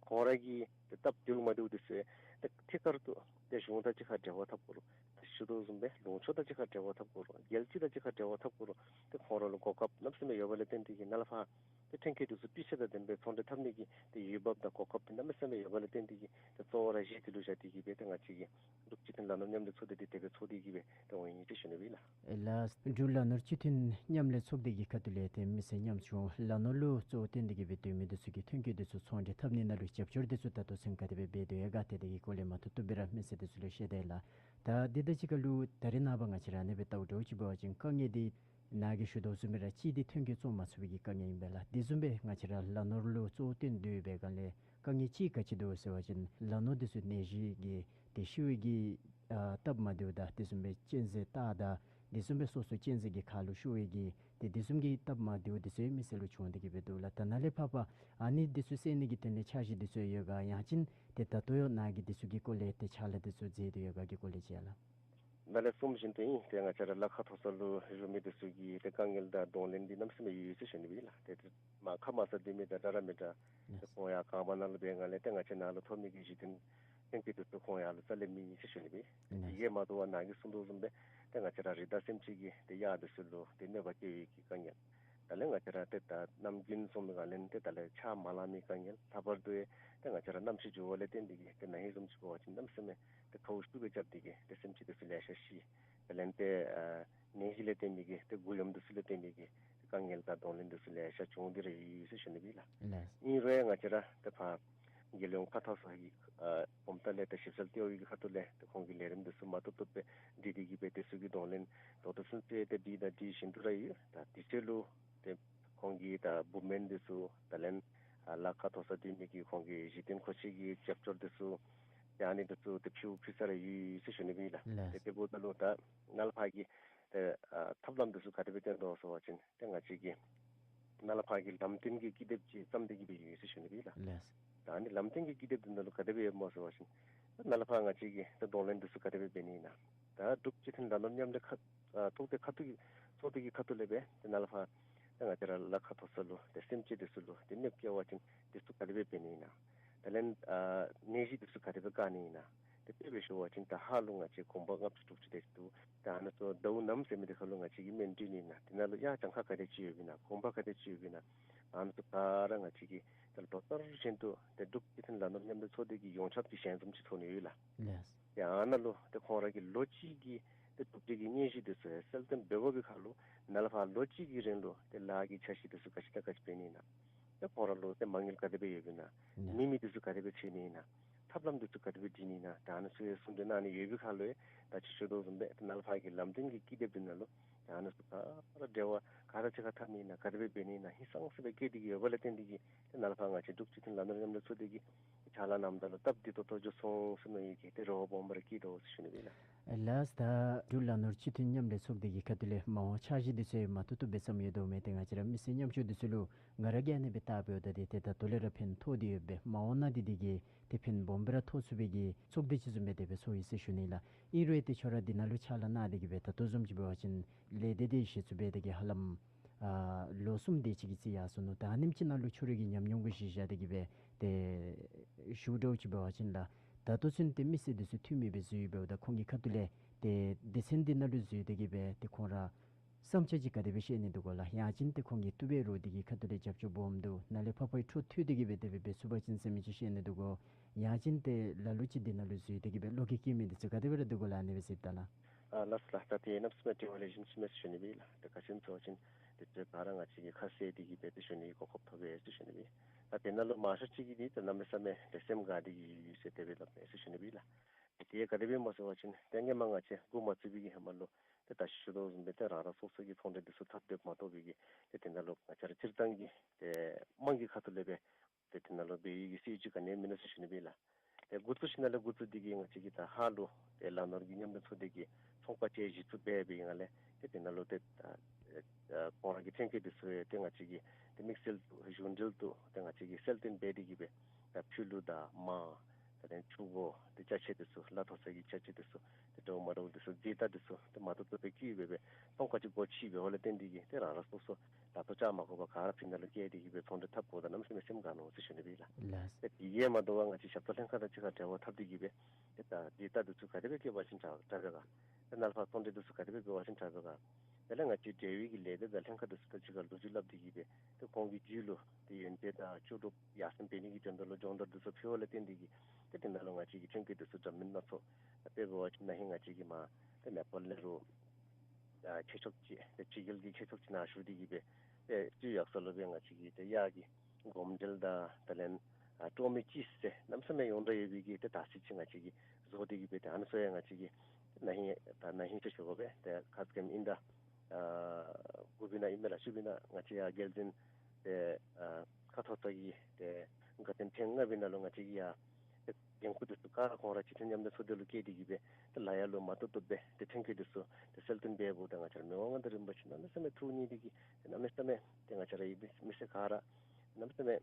ཁོང་ར་གིས་ཏེ་སྟབས་བདེཝ་མ་བདེཝ་འདི་ཚུ་ཏེ་ཐད་ཀར་དུ་ཏེ་གཞུང་དང་གཅིག་ཁར་འབྲེལ་བ་འཐབ་དགོ་རུང་ཏེ་ཞུ་དོ་བཟུམ་སྦེ་ལུང་ཕྱོགས་དང་གཅིག་ཁར་འབྲེལ་བ་འཐབ་དགོ་རུང་རྒྱལ་སྤྱི་དང་གཅིག་ཁར་འབྲེལ་བ་འཐབ་དགོ་རུང་ཏེ་ཁོང་ར་ལུ་གོ་སྐབས་གནམ་མེད་ས་མེད་ཡོད་པ་ལས་བརྟེན་ཏེ་གིས་ནཱ་ལས་ཕར་ཏེ་ཐོན་སྐྱེད་འདི་ཚུ་སྤུས་ཚད་དང་ལྡན་པའི་ཚོང་འབྲེལ་འཐབ་ནི་གི་ཏེ་ཡུལ་བབ་དང་གོ་སྐབས་འདི་གནམ་མེད་ས་མེད་ཡོད་པ་ལས་བརྟེན་ཏེ་གིས་ཏེ་གཙོ་བོ་ར་གཞི་འདི་ལུ་བཞག་སྟེ་གིས་སྦེ་ཏེ་ང་བཅས་ཀྱི་འབྲུག་སྤྱི་མཐུན་ལ་ནོར་མཉམ་འབྲེལ་ཚོགས་སྡེ་འདི་དེ་སྦེ་ཚོགས་ཏེ་གིས་སྦེ་ཏེ་འོང་ཡི་ཟེར་ཞུ་ནི་སྦེ་ལགས། ལགས། འབྲུག་ལ་ནོར་སྤྱི་མཐུན་མཉམ་ལས་ཚོགས་སྡེ་གི་ཁ་ཐུག་ལས་ཏེ་མི་སེར་ཉམ་ཆུང་ལ་ནོར་ལུ་གཙོ་བོ་བཏོན་ཏེ་གིས་སྦེ་སྡོད་མི་འདི་ཚུ་གི་ཐོན་སྐྱེད་འདི་ཚུ་ཚོང་འབྲེལ་འཐབ་ནི་ནང་ལུ་རྒྱབ་སྐྱོར་འདི་ཚུ་ད་ལྟོ་ཚུན་ག་དེ་སྦེ་འབད་དོ་ཡོད་ག་ཏེ་དེ་གི་སྐོར་ལས་མ་ཐུབ་ཐུབ་སྦེ་ར་མི་སེར་འདི་ཚུ་ལུ་ཤེས་ད་ལགས། ད་འདི་དང་གཅིག་ཁར་ལུ་ད་རེས་ནངས་པ་ང་བཅས་ར་ཨ་ནི་སྦེ་བལྟཝ་འདྲཝ་ཅིག་འབད་བ་ཅིན་དཀའ་ངལ་འདི་ནཱ་གིས་ཞུ་དོ་བཟུམ་སྦེ་ར་གཅིག་འདི་ཐོན་སྐྱེད་བཙོང་མ་ཚུགས་པའི་གི་དཀའ་ངལ་ཨིན་པས་ལགས། དེ་བཟུམ་སྦེ་ང་བཅས་ར་ལ་ནོར་ལུ་གཙོ་བོ་བཏོན་སྡོད་པའི་སྒང་ལས་དཀའ་ངལ་ཅིག་ག་ཅི་འདུག་ཟེར་བ་ཅིན་ལ་ནོར་འདི་ཚུ་ནད་གཞི་གིས་ཏེ་ཤི་བའི་གི་ཨ་སྟབས་མ་བདེཝ་དང་དེ་བཟུམ་སྦེ་གཅན་གཟན་སྟག་དང་དེ་བཟུམ་སྦེ་སོ་སོ་གཅན་གཟན་གྱི་ཁ་ལུ་ཤོར་བའི་གི་ཏེ་དེ་བཟུམ་གྱི་སྟབས་མ་བདེཝ་འདི་ཚུ་མི་སེར་ལུ་བྱུང་སྟེ་གིས་སྦེ་འདུག་ལགས། ད་ནཱ་ལས་ཕར་ཕར་ཨ་ནི་འདི་ཚུ་སེལ་ནི་གི་དོན་ལས་འཆར་གཞི་འདི་ཚུ་ཡོད་ག། ཡང་ཅིན་ཏེ་ད་ལྟོ་ཡང་ནཱ་གིས་འདི་ཚུ་གི་སྐོར་ལས་ཏེ་ཕྱག་ལཱ་འདི་ཚུ་མཛད་དེ་ཡོད་ག་གི་སྐོར་ལས་ཅིག་ཡ་ལགས། ནཱ་ལས་གསུངམ་བཞིན་དུ་ཨིན། ཏེ་ང་བཅས་ར་ལ་ཁ་མཐོ་ས་ལུ་བཞུགས་མི་འདི་ཚུ་གི་ཏེ་དཀའ་ངལ་དང་གདོང་ལེན་འདི་གནམ་མེད་ས་མེད་ཡོད་ཟེར་ཞུ་ནི་སྦེ་ལགས། ཏེ་མར་ཁ་མར་ས་སྡོད་མི་དང་འདྲ་ར་མི་འདྲ་ཏེ་ཁོང་ཡར་གངས་བར་ན་ལུ་འབད་སྒང་ལས་ཏེ་ང་བཅས་ནཱ་ལུ་ཐོབ་ནི་གི་གཞི་རྟེན་ཐོན་སྐྱེད་འདི་ཚུ་ཁོང་ཡར་ལུ་རྩ་ལས་མེད་ཟེར་ཞུ་ནི་སྦེ། དེ་གིས་མ་དོ་བར་ནཱ་གིས་གསུང་དོ་བཟུམ་སྦེ་ཏེ་ང་བཅས་ར་རི་དྭགས་སེམས་ཅན་གྱི་ཏེ་གཡག་འདི་ཚུ་ལུ་ཏེ་གནོད་པ་བཀལ་བའི་གི་དཀའ་ངལ། དེ་ལས་ང་བཅས་ར་ཏེ་ད་གནམ་དགུན་སོང་པའི་སྒང་ལས་ཏེ་དེ་ལས་ཆར་མ་ལང་མི་དཀའ་ངལ། ལྷག་པར་དུ་ཏེ་ང་བཅས་ར་གནམ་གཤིས་འགྱུར་བ་ལས་བརྟེན་ཏེ་གིས་ཏེ་ན་ཧིང་བཟུམ་ཅིག་འབད་བ་ཅིན་གནམ་མེད་ས་མེད་ཏེ་ཁཝ་ཤུགས་སྦེ་རྐྱབ་སྟེ་གིས་ཏེ་སེམས་ཅན་འདི་ཚུ་ལེ་ཤ་ཤི། དེ་ལས་ཏེ་ཨ་ནད་གཞི་ལས་བརྟེན་ཏེ་གིས་ཏེ་མགུ་ཡོམ་འདི་ཚུ་ལས་བརྟེན་ཏེ་གིས་ཏེ་དཀའ་ངལ་དང་གདོང་ལེན་འདི་ཚུ་ལེ་ཤ་བྱུང་སྟེ་ར་ཡོད་ཟེར་ཞུ་ནི་སྦེ་ལགས། ལགས། ཨིན་རུང་ང་བཅས་ར་ཏེ་ཕར་རྒྱལ་ཡོངས་ཁ་མཐོ་ས་གི་ཨ་བུམ་ཐང་ལས་ཏེ་ཞིབ་འཚོལ་ལྟེ་བ་གི་ཁ་ཐུག་ལས་ཏེ་ཁོང་གི་ལས་རིམ་འདི་ཚུ་མ་ཐུབ་ཐུབ་སྦེ་འདི་འདི་གིས་སྦེ་འདི་ཚུ་གི་གདོང་ལེན་ད་ལྟོ་ཚུན་ཚོད་ཏེ་འདི་དང་འདི་བཞིན་དུ་ར་ཡོད། ད་དེ་ཚེ་ལུ་ཏེ་ཁོང་གི་ད་བུ་སྨན་འདི་ཚུ་དེ་ལས་ཨ་ལ་ཁ་མཐོ་ས་སྡོད་མི་གི་ཁོང་གི་གཞི་རྟེན་མཁོ་ཆས་ཀྱི་རྒྱབ་སྐྱོར་འདི་ཚུ་ཏེ་ཨ་ནི་འདི་ཚུ་ཏེ་ཕུལ་ཕུལ་ས་ར་ཡོད་ཟེར་ཞུ་ནི་སྦེ་ལགས། ལགས། ཏེ་དེ་འབདཝ་ད་ལུ་ད་ནཱ་ལས་ཕར་གྱི་ཏེ་ཨ་ཐབས་ལམ་འདི་ཚུ་ག་དེ་སྦེ་བཏོན་དོ་ཟེར་བ་ཅིན་ཏེ་ང་བཅས་ཀྱིས་ནཱ་ལས་ཕར་གྱི་ལམ་སྟོན་གྱི་ཀི་དེབ་ཅིག་བརྩམས་ཏེ་གིས་སྦེ་ཡོད་ཟེར་ཞུ་ནི་སྦེ་ལགས། ལགས། ད་ཨ་ནི་ལམ་སྟོན་གྱི་ཀི་དེབ་འདི་ནང་ལུ་ག་དེ་སྦེ་ཡོདཔ་སྨོ་ཟེར་བ་ཅིན་ནཱ་ལས་ཕར་ང་བཅས་ཀྱིས་ད་གདོང་ལེན་འདི་ཚུ་ག་དེ་སྦེ་འབད་ནི་ཨིན་ན། ད་འབྲུག་སྤྱི་མཐུན་ལ་ནོར་མཉམ་ལས་ཁ་ཨ་ཚོགས་སྡེ་ཁ་ཐུག་གི་ཚོགས་སྡེ་གི་ཁ་ཐུག་ལས་སྦེ་ཏེ་ནཱ་ལས་ཕར་ཏེ་ང་བཅས་ར་ལ་ཁ་མཐོ་ས་ལུ་ཏེ་སེམས་ཅན་འདི་ཚུ་ལུ་ཏེ་གནོདཔ་བཀལ་བ་ཅིན་འདི་ཚུ་ག་དེ་སྦེ་འབད་ནི་ཨིན་ན། དེ་ལས་ཨ་ནད་གཞི་འདི་ཚུ་ག་དེ་སྦེ་བཀག་ནི་ཨིན་ན། ཏེ་དཔེ་སྦེ་ཞུ་བ་ཅིན་ད་ཧཱ་ལུ་ང་བཅས་གོམ་པ་ལྔ་བཅུ་དྲུག་ཅུ་དེ་ཅིག་འདུག། ད་ཨ་ནི་ཚུ་ཟླཝ་ནམ་ཟེར་མི་འདི་ཁར་ལུ་ང་བཅས་ཀྱིས་སྨན་སྤྲོད་ནི་ཨིན་ན། དེ་ནང་ལུ་གཡག་གྱངས་ཁ་ག་དེ་ཅིག་ཡོདཔ་ཨིན་ན། གོམ་པ་ག་དེ་ཅིག་ཡོདཔ་ཨིན་ན། ཨ་ནི་ཚུ་ག་ར་ང་བཅས་ཀྱིས་ད་ལྟོ་ལྟར་བཞིན་དུ་ཏེ་འབྲུག་སྤྱི་མཐུན་ལ་ནོར་མཉམ་ལས་ཚོགས་སྡེ་གི་ཡོངས་ཁྱབ་ཀྱི་ཞལ་འཛོམས་ཅིག་ཚོགས་ནི་ཡོད་ལགས། ལགས། ཏེ་ཨ་ནཱ་ལུ་ཏེ་ཁོང་ར་གི་ལོ་གཅིག་གི་ཏེ་གྲུབ་འབྲས་ཀྱི་སྙན་ཞུ་འདི་ཚུ་ཡང་གསལ་སྟོན་འབད་དགོ་པའི་ཁར་ལུ་ནཱ་ལས་ཕར་ལོ་གཅིག་གི་རིང་ལུ་ཏེ་ལཱ་གི་འཆར་གཞི་འདི་ཚུ་ག་ཅི་དང་ག་ཅི་འབད་ནི་ཨིན་ན། ཏེ་ཁོང་ར་ལུ་ཏེ་མ་དངུལ་ག་དེ་སྦེ་ཡོདཔ་ཨིན་ན། ནི་མི་འདི་ཚུ་ག་དེ་སྦེ་བྱིན་ནི་ཨིན་ན། ཐབས་ལམ་འདི་ཚུ་ག་དེ་སྦེ་སྒྲིག་ནི་ཨིན་ན། ད་ཨ་ནི་ཚུ་ཡང་གསུང་གྲོས་གནང་ནི་ཡོད་པའི་ཁར་ལུ་ཡང་ད་ཅི་ཞུ་དོ་བཟུམ་སྦེ་ཏེ་ནཱ་ལས་ཕར་གྱི་ལམ་སྟོན་གྱི་ཀི་དེབ་འདི་ནང་ལུ་ད་ཨ་ནི་ཚུ་ག་ར་འབྲེལ་བ་ག་ར་གཅིག་ཁར་འཐབ་ནི་ཨིན་ན། ག་དེ་སྦེ་འབད་ནི་ཨིན་ན། ཧིང་སངས་ས་སྦེ་བཀོད་དེ་གིས་ཡོད་པ་ལས་བརྟེན་ཏེ་གིས་ཏེ་ནཱ་ལས་ཕར་ང་བཅས་འབྲུག་སྤྱི་མཐུན་ལ་ནོར་མཉམ་ལས་ཚོགས་སྡེ་གི་ཕྱག་ལཱ་གནངམ་ད་ལུ་སྟབས་བདེ་ཏོག་ཏོ་འགྱོ་སོང་ཟེར་མནོ་ཡི་གི་ཏེ་རེ་བ་སྦོམ་ར་བསྐྱེད་དོ་ཟེར་ཞུ་ནི་སྦེ་ལགས། ལགས། ད་འབྲུག་ལ་ནོར་སྤྱི་མཐུན་མཉམ་ལས་ཚོགས་སྡེ་གི་ཁ་ཐུག་ལས་མ་འོངས་འཆར་གཞི་འདི་ཚུ་ཡང་མ་ཐུབ་ཐུབ་སྦེ་བརྩམས་ཡོད་དོ་མས། ཏེ་ང་བཅས་ར་མི་སེར་ཉམ་ཆུང་འདི་ཚུ་ལུ་ང་ར་གིས་ཨ་ནི་སྦེ་བལྟ་འབདཝ་ད་ཏེ་ཏེ་ད་ལྟོ་ལས་ར་ཕན་ཐོགས་ཏེ་ཡོད་པས། མ་འོངས་ན་འདི་འདི་གིས་ཏེ་ཕན་སྦོམ་སྦེ་ར་ཐོགས་ཚུགས་པའི་གི་ཚོགས་སྡེ་ཅིག་བཟུམ་སྦེ་དེ་སྦེ་ཚོར་ཡི་ཟེར་ཞུ་ནི་ལགས། ཨིན་རུང་ཏེ་ཁྱོད་ར་འདི་ནང་ལུ་ཕྱག་ལཱ་གནང་སྟེ་གིས་སྦེ་ད་ལྟོ་བཟུམ་ཅིག་འབད་བ་ཅིན་ལས་སྡེ་འདི་གཞི་བཙུགས་འབད་དེ་གིས་ཧ་ལམ་ཨ་ལོ་གསུམ་དེ་ཅིག་གི་རྩིས་ཡར་སོ་ནུག། ད་ཨ་ནེམ་ཅིག་ནང་ལུ་ཁྱོད་ར་གི་ཉམས་མྱོང་གུ་གཞི་བཞག་སྟེ་གིས་སྦེ་ཏེ་ཞུ་འདྲཝ་ཅིག་འབད་བ་ཅིན་ལགས། ད་ལྟོ་ཚུན་ཏེ་མི་སེར་འདི་ཚུ་འཐུས་མི་སྦེ་བཟོ་ཡི་འབདཝ་ད་ཁོང་གི་ཁ་ཐུག་ལས་ཏེ་སྡེ་ཚན་འདི་ནང་ལུ་འཛུལ་ཏེ་གིས་སྦེ་ཏེ་ཁོང་ར་བསམ་འཆར་ཅིག་ག་དེ་སྦེ་བཤད་ནི་འདུག་གོ་ལགས། ཡང་ཅིན་ཏེ་ཁོང་གིས་བཏུབ་པས་རུང་འདི་གི་ཁ་ཐུག་ལས་རྒྱབ་སྐྱོར་སྦོམ་འདུག། ནཱ་ལས་ཕར་ཕར་འཕྲོ་མཐུད་དེ་གིས་སྦེ་དེ་སྦེ་འབད་ཚུགས་པ་ཅིན་ཟེར་མི་ཅིག་བཤད་ནི་འདུག་གོ། ཡང་ཅིན་ཏེ་ལ་ལུ་ཅིག་འདི་ནང་ལུ་འཛུལ་ཏེ་གིས་སྦེ་བློ་འགྱོད་བསྐྱེད་མི་འདི་ཚུ་ག་དེ་སྦེ་ར་འདུག་གོ་ལགས། ཨ་ནི་སྦེ་གཟིགས་ད་ལགས། ཨ་ལགས་སོ་ལགས། ད་ཏེ་གནམ་མེད་ས་མེད་དྲི་བ་ལེགས་ཤོམ་ཅིག་མས་ཟེར་ཞུ་ནི་སྦེ་ལགས། ཏེ་ག་ཅི་སྨོ་ཟེར་བ་ཅིན་ཏེ་ཁྱོད་ག་ར་ང་བཅས་ཀྱིས་ཁ་གསལ་ཏེ་གིས་སྦེ་ཏེ་ཞུ་ནི་གོ་སྐབས་ཐོབ་པས་ཟེར་ཞུ་ནི་སྦེ། ད་དེ་ནང་ལུ་མང་ཤོས་ཅིག་གིས་འདི་ད་གནམ་མེད་ས་མེད་ཏེ་སེམས་དགའ་སྟེ་གིས་ཡོད་ཟེར་དེ་སྦེ་སླབ་མས་ཟེར་ཞུ་ནི་སྦེ་ལགས། ཏེ་དེ་ག་དེ་སྦེ་སྨོ་ཟེར་བ་ཅིན་ཏེ་སྔོན་མ་ང་བཅས་འགོ་མ་བཙུགས་པའི་གི་ཧེ་མ་ལུ་ཏེ་ད་ཅི་ཞུ་དོ་བཟུམ་སྦེ་ཏེ་རང་རང་སོ་སོ་གི་ཚོང་འབྲེལ་འདི་ཚུ་འཐབ་སྡོདཔ་མ་གཏོགས་པའི་གི་ཏེ་དེ་ནང་ལུ་ང་བཅས་ར་སྤྱིར་བཏང་གི་ཏེ་དམངས་ཀྱི་ཁ་ཐུག་ལས་སྦེ་ཏེ་དེ་ནང་ལུ་འབད་ཡི་གི་སྲིད་བྱུས་ག་ནི་ཡང་མིན་ནུག་ཟེར་ཞུ་ནི་སྦེ་ལགས། ཏེ་འགོ་བཙུགས་ཞིནམ་ལས་འགོ་བཙུགས་ཏེ་གིས་ང་བཅས་ཀྱིས་ད་ཧཱ་ལུ་ཏེ་ལག་ནོར་གྱི་མཉམ་འབྲེལ་ཚོགས་སྡེ་གི་ཚོང་པ་བཅས་གཞི་བཙུགས་འབད་བའི་ངང་ལས་ཏེ་དེ་ནང་ལུ་ཏེ་ད་ཨེ་ཨེ་ཁོང་ར་གི་ཐོན་སྐྱེད་འདི་ཚུ་ཏེ་ང་བཅས་ཀྱིས་ཏེ་དམིགས་བསལ་དུ་གཞུང་འབྲེལ་དུ་ཏེ་ང་བཅས་ཀྱིས་གསལ་སྟོན་འབད་དེ་གིས་སྦེ་ད་ཕྱུར་ལུ་དང་མར་དེ་ལས་ཕྱུར་གོ་ཏེ་ཅ་ཆས་འདི་ཚུ་ལ་ཐོགས་ས་གི་ཅ་ཆས་འདི་ཚུ་ཏེ་འདྲཝ་མ་འདྲཝ་འདི་ཚུ་རྫས་རྟགས་འདི་ཚུ་ཏེ་མ་བཏུབ་བཏུབ་སྦེ་བཀོལ་སྦེ་སྦེ་ཚོང་ཁང་ཅིག་སྒོ་ཕྱེ་བའི་འོག་ལས་བརྟེན་ཏེ་གིས་ཏེ་རང་རང་སོ་སོ་ལ་ཐོགས་ཅ་མ་དགོ་པར་ག་ར་ཕྱི་ནང་ལུ་བསྐྱལ་ཏེ་གིས་སྦེ་ཚོང་འབྲེལ་འཐབ་དགོཔ་ད་གནམ་མེད་ས་མེད་སེམས་དགའ་ནུག་ཟེར་ཞུ་ནི་ཨིན་ལགས། ལགས། ཏེ་དེ་གིས་མ་དོ་བར་ང་བཅས་ཞབས་ཏོག་ལྷན་ཁག་དང་གཅིག་ཁར་འབྲེལ་བ་འཐབ་སྟེ་གིས་སྦེ་ཏེ་ད་རྫས་རྟགས་འདི་ཚུ་ག་དེ་སྦེ་བཀོད་པ་ཅིན་དྲག་དྲག་པས་ག། ཏེ་ནཱ་ལས་ཕར་ཚོང་འབྲེལ་འདི་ཚུ་ག་དེ་སྦེ་འབད་བ་ཅིན་དྲག་པས་ག། དེ་ལས་ང་བཅས་འབྲེལ་ཡོད་ཀྱི་ལས་སྡེ་དང་ལྷན་ཁག་འདི་ཚུ་དང་གཅིག་ཁར་ལོ་རྒྱུས་སླབ་སྟེ་གིས་སྦེ་ཏེ་ཁོང་གི་རྒྱུད་ལུ་ཏེ་ཡོན་ཏན་དང་ལྕོགས་གྲུབ་ཡར་སེང་འབད་ནི་གི་དོན་དག་ལུ་སྦྱོང་བརྡར་འདི་ཚུ་ཕུལ་བ་ལས་བརྟེན་ཏེ་གིས་ཏེ་དེ་ནང་ལུ་ང་བཅས་ཀྱི་ཐོན་སྐྱེད་འདི་ཚུ་འདྲ་མིན་སྣ་ཚོགས་ཏེ་འབད་བ་ཅིན་ན་ཧིང་ང་བཅས་ཀྱིས་མར་ཏེ་ནེ་པཱལ་ལས་རུང་ཨ་མཁས་མཆོག་ཅིག་ཏེ་ཕྱི་རྒྱལ་གྱི་མཁས་མཆོག་ཅིག་ནཱ་ཞུ་སྟེ་གིས་སྦེ་ཏེ་སྤྱིར་ཡག་ས་ལུ་སྦེ་ང་བཅས་ཀྱིས་ཏེ་གཡག་གི་སྒོམ་འགྲེལ་དང་དེ་ལས་ཨ་སྤྲོ་མེད་ཅིག་ཟེར་གནམ་མེད་ས་མེད་ཡོངས་གྲགས་ཡོད་པའི་གི་ཏེ་དར་སྲོལ་ཅིག་ང་བཅས་ཀྱིས་བཟོ་སྟེ་གིས་སྦེ་ཏེ་ཨ་ནི་ཚུ་ཡང་ང་བཅས་ཀྱིས་ཏེ་ན་ཧིང་ད་ན་ཧིང་ཟེར་ཞུ་དགོ་པས། ཏེ་ཁ་ཙ་ཨིན་ཟླ་ཨ་དགུ་པའི་ནང་ཨིན་མས་ལགས། བཅུ་པའི་ནང་ང་བཅས་ཡར་རྒྱལ་འཛིན་ཏེ་ཨ་ཁ་ཐོག་ཚ་གི་ཏེ་དགའ་སྟོན་ཐེངས་ལྔ་པའི་ནང་ལུ་ང་བཅས་ཀྱིས་ཡར་ཏེ་འགན་ཁུར་འདི་ཚུ་ག་ར་ཁོང་ར་སྤྱི་མཐུན་མཉམ་འབྲེལ་ཚོགས་སྡེ་ལུ་བཀལ་ཏེ་གིས་སྦེ་ཏེ་ལཱ་གཡོག་ལུ་མ་བཏུབ་བཏུབ་སྦེ་ཏེ་ཐོན་སྐྱེད་འདི་ཚུ་ཏེ་གསལ་སྟོན་འབདཝ་ད་ང་བཅས་ར་མི་དབང་མངའ་བདག་རིན་པོ་ཆེ་གནམ་མེད་ས་མེད་ཐུགས་མཉེས་ཏེ་གིས་ཏེ་གནམ་མེད་ས་མེད་ཏེ་ང་བཅས་ར་གི་མི་སེར་ག་ར་གནམ་མེད་ས་མེད་